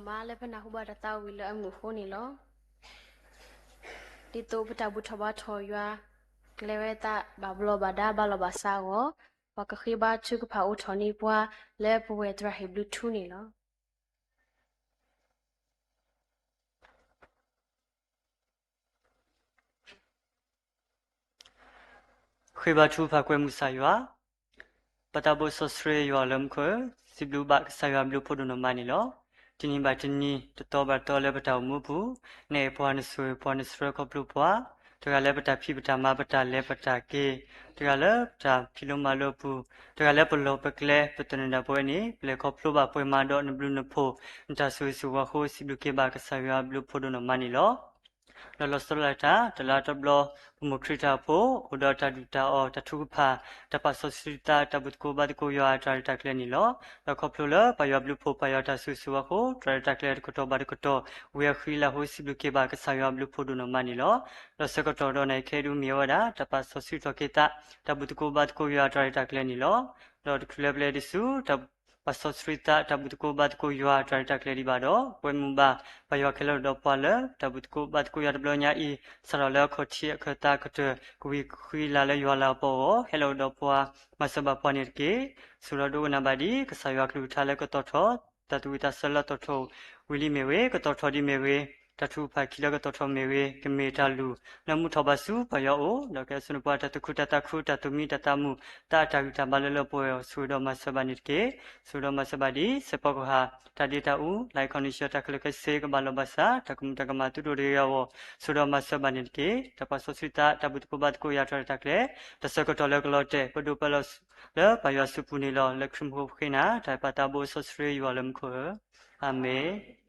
မါလၢပနၢ်ဟူဘၣ်တၢ်သးဝံၣ်လၢအမုာ်အဃိန့ၣ်လီၤ. ဒ်သိးပတၢ်ဘူၣ်ထီၣ်ဘါထီၣ်ယွၤ ကျဲၤဝဲသးဘၣ်ဘျီးဘၣ်ဒါဘၣ်လီၢ်ဘၣ်စးအဂီၢ်, ပှၤကဃ့ဘါထုကဖၣ်အိးထီၣ်န့ၢ်ပှၤလၢပဝဲၢ်သရၣ်ဟ့ၣ်ဘျုးထူန့ၣ်လီၤ. ဃ့ဘါထုကဖၣ်ကွဲမုာ်ကစၢ်ယွၤ, ပၢ်သးဘိစီဆှံယွၤလၢမူခိၣ်ဧၢ, စံးဘျုးဘၣ်ကစၢ်ယွၤဘျုးဖှိၣ်ဒိၣ်နီၢ်မးန့ၣ်လီၤ. တနံၤဘၣ်တနံၤ တသီဘၣ်တသီလၢပတၢ်အိၣ်မူပူၤ, နအဲၣ်ပှၤနဆိၣ်ဂ့ၤပှၤနဆှၢခီဖျိပှၤ, တဂၤလၢပတၢ်ဖံးပတၢ်မၤပတၢ်လဲၤပတၢ်က့ၤ, တဂၤလၢပတၢ်ဖံးလိမၤလိအပူၤ, တဂၤလၢပလီၢ်ပကျဲ ပသနၢၣ်ဒၣ်ပဝဲန့ၣ် ပလဲၤခီဖျိဘၣ်ပှဲၤမးဒီးနဘျုးနဖှိၣ် နတၢ်ဆိၣ်ဂ့ၤဆိၣ်ဝါအဃိ စံးဘျုးက့ၤဘၣ်ကစၢ်ယွၤဘျုးဖှိၣ်ဒိၣ်နီၢ်မးန့ၣ်လီၤ. ဒီးလီၤဆီဒၣ်တၢ် တလါတဘျီ ပမိၢ်ခရံာ်တၢ်အိၣ်ဖှိၣ် အိၣ်ဒီးတၢ်ဒုၣ်တၢ်အီၣ် တၢ်ထုကဖၣ် တၢ်ပာ်စီဆှံသး တၢ်ဘူၣ်သကိးဘါသကိးယွၤအတၢ်ရဲၣ်တၢ်ကျဲၤန့ၣ်လီၤ. ဒီးခီဖျိလၢပၢ်ယွၤဘျုးဖှိၣ်ပၢ်ယွၤတၢ်ဆိၣ်ဂ့ၤဆိၣ်ဝါအဃိ တၢ်ရဲၣ်တၢ်ကျဲၤတကတီၢ်ဘၣ်တကတီၢ် ဝံၤအဃံအလၤအဃိ စံးဘျုးက့ၤဘၣ်ကစၢ်ယွၤဘျုးဖှိၣ်ဒိၣ်နီၢ်မးန့ၣ်လီၤ. ဒီးဆၢကတီၢ်ဒီးနၤအံၤခဲအံၤဒုးမ့ၢ်ဝဲဒၣ် တၢ်ပာ်စီဆှံထီၣ်က့ၤသး တၢ်ဘူၣ်သကိးဘါသကိးယွၤအတၢ်ရဲၣ်တၢ်ကျဲၤန့ၣ်လီၤ. ဒီးတချုးလၢပလဲၤဒံးဆူ တၢ်ပာ်စီဆှံသး တၢ်ဘူၣ်သကိးဘါသကိးယွၤအတၢ်ရဲၣ်တၢ်ကျဲၤဒံးဘၣ်ဒီး ကွဲမုာ်ဘၣ် ပၢ်ယွၤခဲလၢာ်ဒီးပှၤလၢ တၢ်ဘူၣ်သကိးဘါသကိးယွၤတဘျီညါအံၤ စးထီၣ်လၢအခီၣ်ထံးအခၢၣ်သးကတၢၢ် ကဝံၤဃံလၤလၢယွၤလၤကပီၤအဂီၢ် ဟဲလီၤကဒီးပှၤ မၤစၢၤဘၣ်ပှၤန့ၣ်တက့ၢ်. ဆိၣ်ဒီးဒိကနၣ်ဘၣ်ဒံး ကစၢ်ယွၤကလုၢ်ကထါလၢကသီၣ်ထီၣ် တၢ်သူၣ်ဝံၣ်သးဆၢလၢသီၣ်ထီၣ်ဝံၤလံမ့ၢ်ဂ့ၤ, ကသီၣ်ထီၣ်ဒံးမ့ၢ်ဂ့ၤ, တၢ်ထုကဖၣ်ခံလၢကသီၣ်ထီၣ်မ့ၢ်ဂ့ၤ, ကမ့ၢ်တၢ်လုၢ်လၢမူထီၣ်ဘၣ်ဆူပၢ်ယွၤအအိၣ်, ဒီးကဲဆိၣ်န့ၢ်ပှၤတၢ်သူၣ်ခုတၢ်သးခု တၢ်သူၣ်မံတၢ်သးမုာ် သးအတၢ်ဂံၢ်တၢ်ဘါလၢလၢပှဲၤပှဲၤအဂီၢ် ဆိၣ်ဂ့ၤဒီးမၤစၢၤဘၣ်န့ၣ်တက့ၢ်. ဆိၣ်ဂ့ၤဒီးမၤစၢၤဘၣ်ဒံး စဲးဖီကဟၣ် တၢ်ဒ့တၢ်အူ life condition တၢ်ခဲလၢာ်ခဲဆ့ကဘၣ်လီၢ်ဘၣ်စး တၢ်ကမူၤတၢ်ကမၣ်သုဒိၣ်တဂ့ၤအဂီၢ် ဆိၣ်ဂ့ၤဒီးမၤစၢၤဘၣ်န့ၣ်တက့ၢ်. တၢ်ပာ်စီဆှံသး တၢ်ဘူၣ်သကိးဘါသကိးယွၤတၢ်ရဲၣ်တၢ်ကျဲၤ တၢ်ဆၢကတီၢ်လၢကလီၤတဲာ် ပဒိးပၢလီၤလၢပၢ်ယွၤစုပူၤန့ၣ်လီၤ. လၢခရံာ်မူခိၣ်ပဃ့နၤ တၢ်အဲၣ်ပၢ်သးဘိစီဆှံယွၤလၢမူခိၣ်ဧၢ, အၤမ့ၣ်.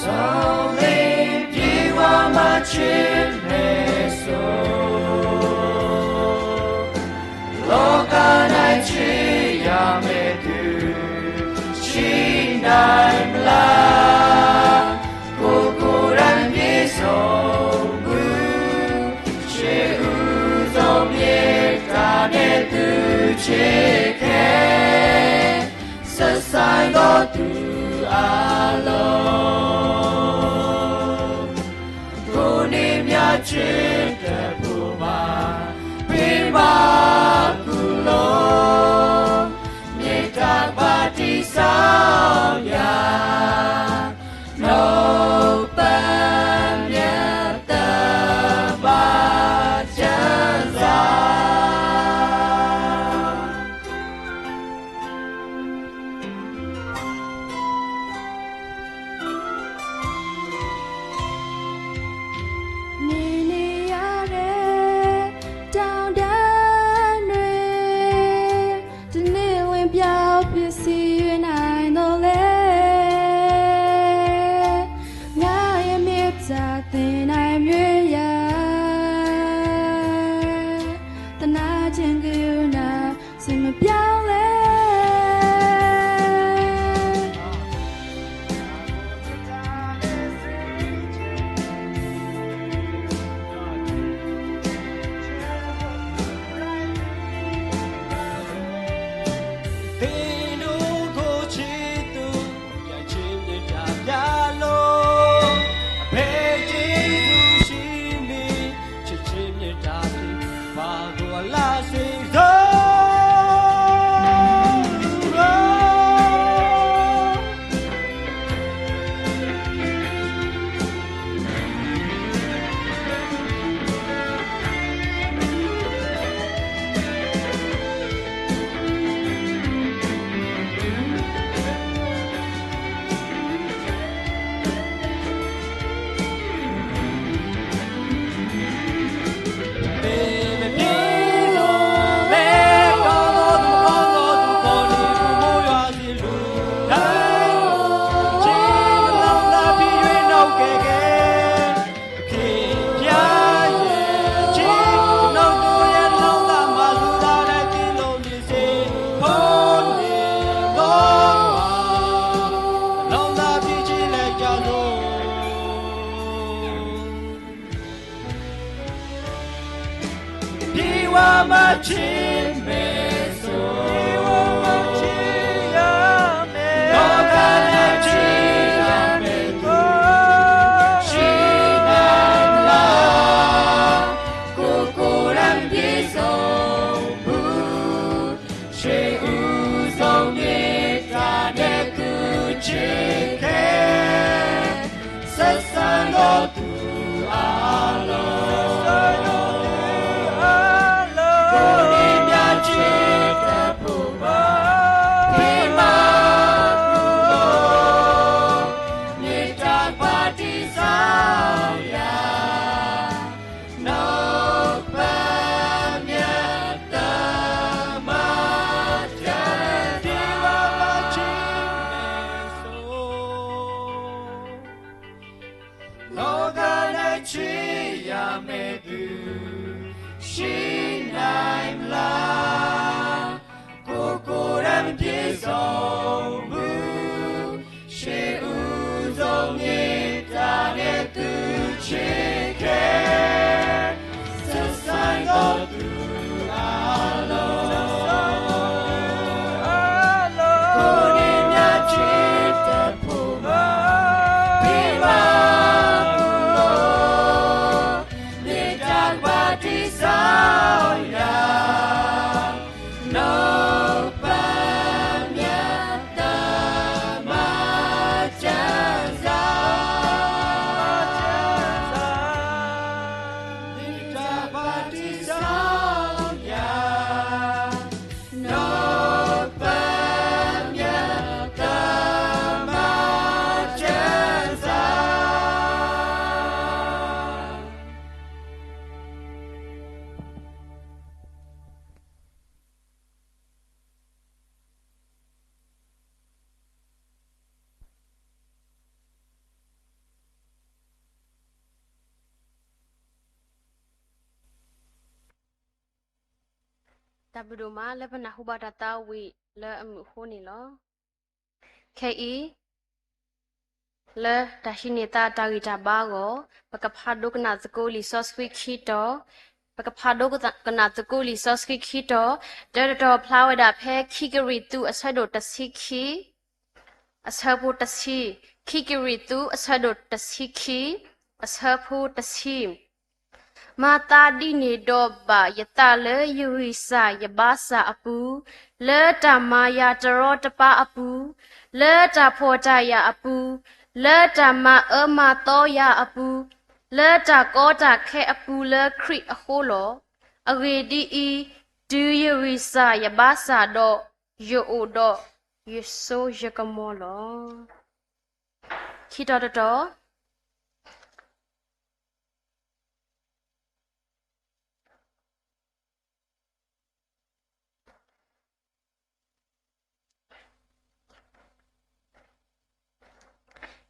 ဒီးမ့ၢ်ဒံးဝဲမၤဆံးမဲစိ လီၤဂာ်နၤဆံးယၤမ့ၢ်သု ဆံးနၤဘျါ ကိၢ်ကိၢ်ရၤမ့ၢ်စိမုၢ် ဆံးအုၣ်စိမ့ၢ်တၢ်န့ၣ်သုဆံးခဲ စ့ၢ်ကီးသုအလီၢ် ကိးနံၤမ့ၢ်ဆံးတပူၤဘၣ် ပ့ၤဘၣ်ကုၢ်လိာ် မ့ၢ်တၢ်ကဘၣ်တံာ်စီယၤ နီၢ်ပၢ်မ့ၢ်တၢ်ဘၣ်ကစၢ် န့ၢ်န့ၢ်ယၤဒဲး တောင်းတနွေ တနွေဝင်ပြောင်းပျက်စီးယူနိုင်သော်လည်း ငါရဲ့မေတ္တာသင်တိုင်းမျိုးရာ သနားခြင်းကရုဏာ စိတ်မပြောင်းလဲ သ့ၣ်နီၣ်ခိၣ်ဆံးသူ ယဆံးန့ၢ်တၢ်ဘျါလီၤ အဖဲယ့ၣ်ၡူးဆံးမံၤ ဆံးဆံးန့ၢ်တၢ်ဘျါ ပှၤဂိၢ်အလါစ့ၢ်ကီး ဒံးဝဲမၤဆံးမဲစိ ဒံးဝဲမၤဆံးယၤမဲစိ လီၤဂာ်နၤဆံးယၤမဲစိ ဆံးနၤဘျါ ကိၢ်ကိၢ်ရၤမ့ၢ်စိမုၢ် ဆံးအုၣ်စိမ့ၢ်တၢ်န့ၣ်သုဆံးခဲ စ့ၢ်ကီးသုအလီၢ် ကိးနံၤမ့ၢ်ဆံးတပူၤဘၣ် ပ့ၤဘၣ်ကုၢ်လိာ် မ့ၢ်တၢ်ကဘၣ်တံာ်စီယၤ နီၢ်ပၢ်မ့ၢ်တၢ်ဘၣ်ကစၢ် ဒံးဝဲမၤဆံးမဲစိ လီၤဂာ်နၤဆံးယၤမဲစိ ဆံးနၤဘျါ ကိၢ်ကိၢ်ရၤမ့ၢ်စိမုၢ် ဆံးအုၣ်စိမ့ၢ်တၢ်န့ၣ်သုဆံးခဲ စ့ၢ်ကီးသုအလီၢ် ကိးနံၤမ့ၢ်ဆံးတပူၤဘၣ် ပ့ၤဘၣ်ကုၢ်လိာ် မ့ၢ်တၢ်ကဘၣ်တံာ်စီယၤ နီၢ်ပၢ်မ့ၢ်တၢ်ဘၣ်ကစၢ် တၢ်ဘျုးဒိၣ်မးလၢပနၢ်ဟူဘၣ်တၢ်သးဝံၣ်လၢအမုာ်အဃိန့ၣ်လီၤ. ခဲအံၤ လၢတၢ်ဟံးန့ၢ်သးတၢ်ဂံၢ်တၢ်ဘါအဂီၢ် ပကဖးဒိကနၣ်သကိးလံာ်စီဆှံခံတီၤ, ပကဖးဒိကနၣ်သကိးလံာ်စီဆှံခံတီၤ, တၢတတီၤဖျါဝဲဒၣ်ဖဲခံကရံၣ်သူးအဆၢဒိၣ်တဆံခံ အဆၢဖိတဆံ, ခံကရံၣ်သူးအဆၢဒိၣ်တဆံခံ အဆၢဖိတဆံ. မၤသးဒ်န့ၣ်ဒီးဘၣ်ယသးလၢယဂံၢ်စၢ်ယဘါစၢ်အပူၤ, လၢတၢ်မၤယၤတရီတပါအပူၤ, လၢတၢ်ဖှီၣ်တၢ်ယာ်အပူၤ, လၢတၢ်မၤအၢမၤသီယၤအပူၤ, လၢတၢ်ကီတၢ်ခဲအပူၤလၢခရံာ်အဃိလီၤ. အဂ့ၢ်ဒ်အံၤ, တုၤယဂံၢ်စၢ်ယဘါစၢ်ဒီး, ယအိၣ်ဒီးယစိယကမီၤလီၤ. ခံတီၤတတီၤ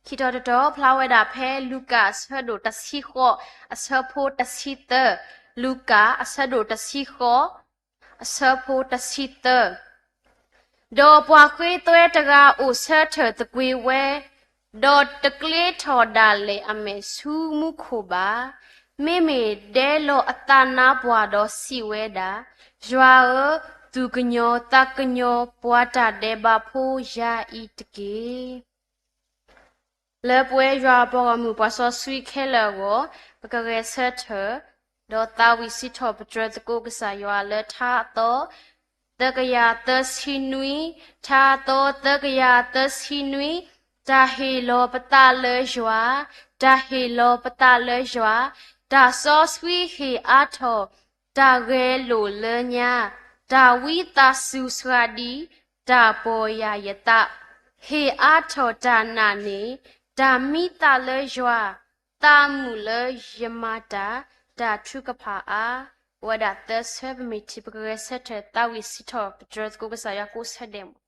ခံတီၤတတီၤ ဖျါဝဲဒၣ်ဖဲလူၤကၣ် အဆၢဒိၣ်တဆံဃိး အဆၢဖိတဆံသၢ, လူၤကၣ် အဆၢဒိၣ်တဆံဃိး အဆၢဖိတဆံသၢ. ဒီးပှၤဃ့သွဲတဂၤအိၣ်ဆၢထၢၣ်သကွ့ၤဝဲ, ဒီးတကျ့ထီၣ်ဒၣ်လဲာ်အမဲာ်ဆူမူခိၣ်ဘၣ်. မ့မ့ၢ်ဒဲလီၤအသးနါပှၢ်ဒီးစံးဝဲဒၣ်, ယွၤဧၢ, သူၣ်ကညီၤသးကညီၤ ပှၤတၢ်ဒဲးဘးဖိယၤအံၤတက့ၢ်. လၢပဝဲယွၤအပှၤဂီၢ်မုၢ်ပှၤစီဆှံခဲလၢာ်အဂီၢ်, ပကဂဲၤဆၢထၢၣ်, ဒီးသးဝံၣ်စံးထီၣ်ပတြၢၤသကိးကစၢ်ယွၤလၢထါအသီ သၢကယၤသၢဆံနွံ, ထါအသီသၢကယၤသၢဆံနွံ, တၢ်ဟ့ၣ်လီၤပသးလၢယွၤ, တၢ်ဟ့ၣ်လီၤပသးလၢယွၤ, တၢ်စီဆှံဟ့ၣ်အါထီၣ်, တၢ်ဂဲၤလိာ်လၢညါ, တၢ်ဝံသးစူၤစှၤဒံး, တၢ်ပီၢ်ယၢ်ယသး, ဟ့ၣ်အါထီၣ်တၢ်နာ်န့ၢ်, တၢ်မံသးလၢယွၤ, သးမုာ်လၢယမၤတၢ်, တၢ်ထုကဖၣ်အါ, အိၣ်ဝဲဒၣ်သၢဆၢ ပမ့ၢ်ထံၣ် ပကဂဲၤဆၢထၢၣ် သးဝံၣ်စံးထီၣ်ပတြၢၤသကိးကစၢ်ယွၤကိးဆၢဒဲးမး.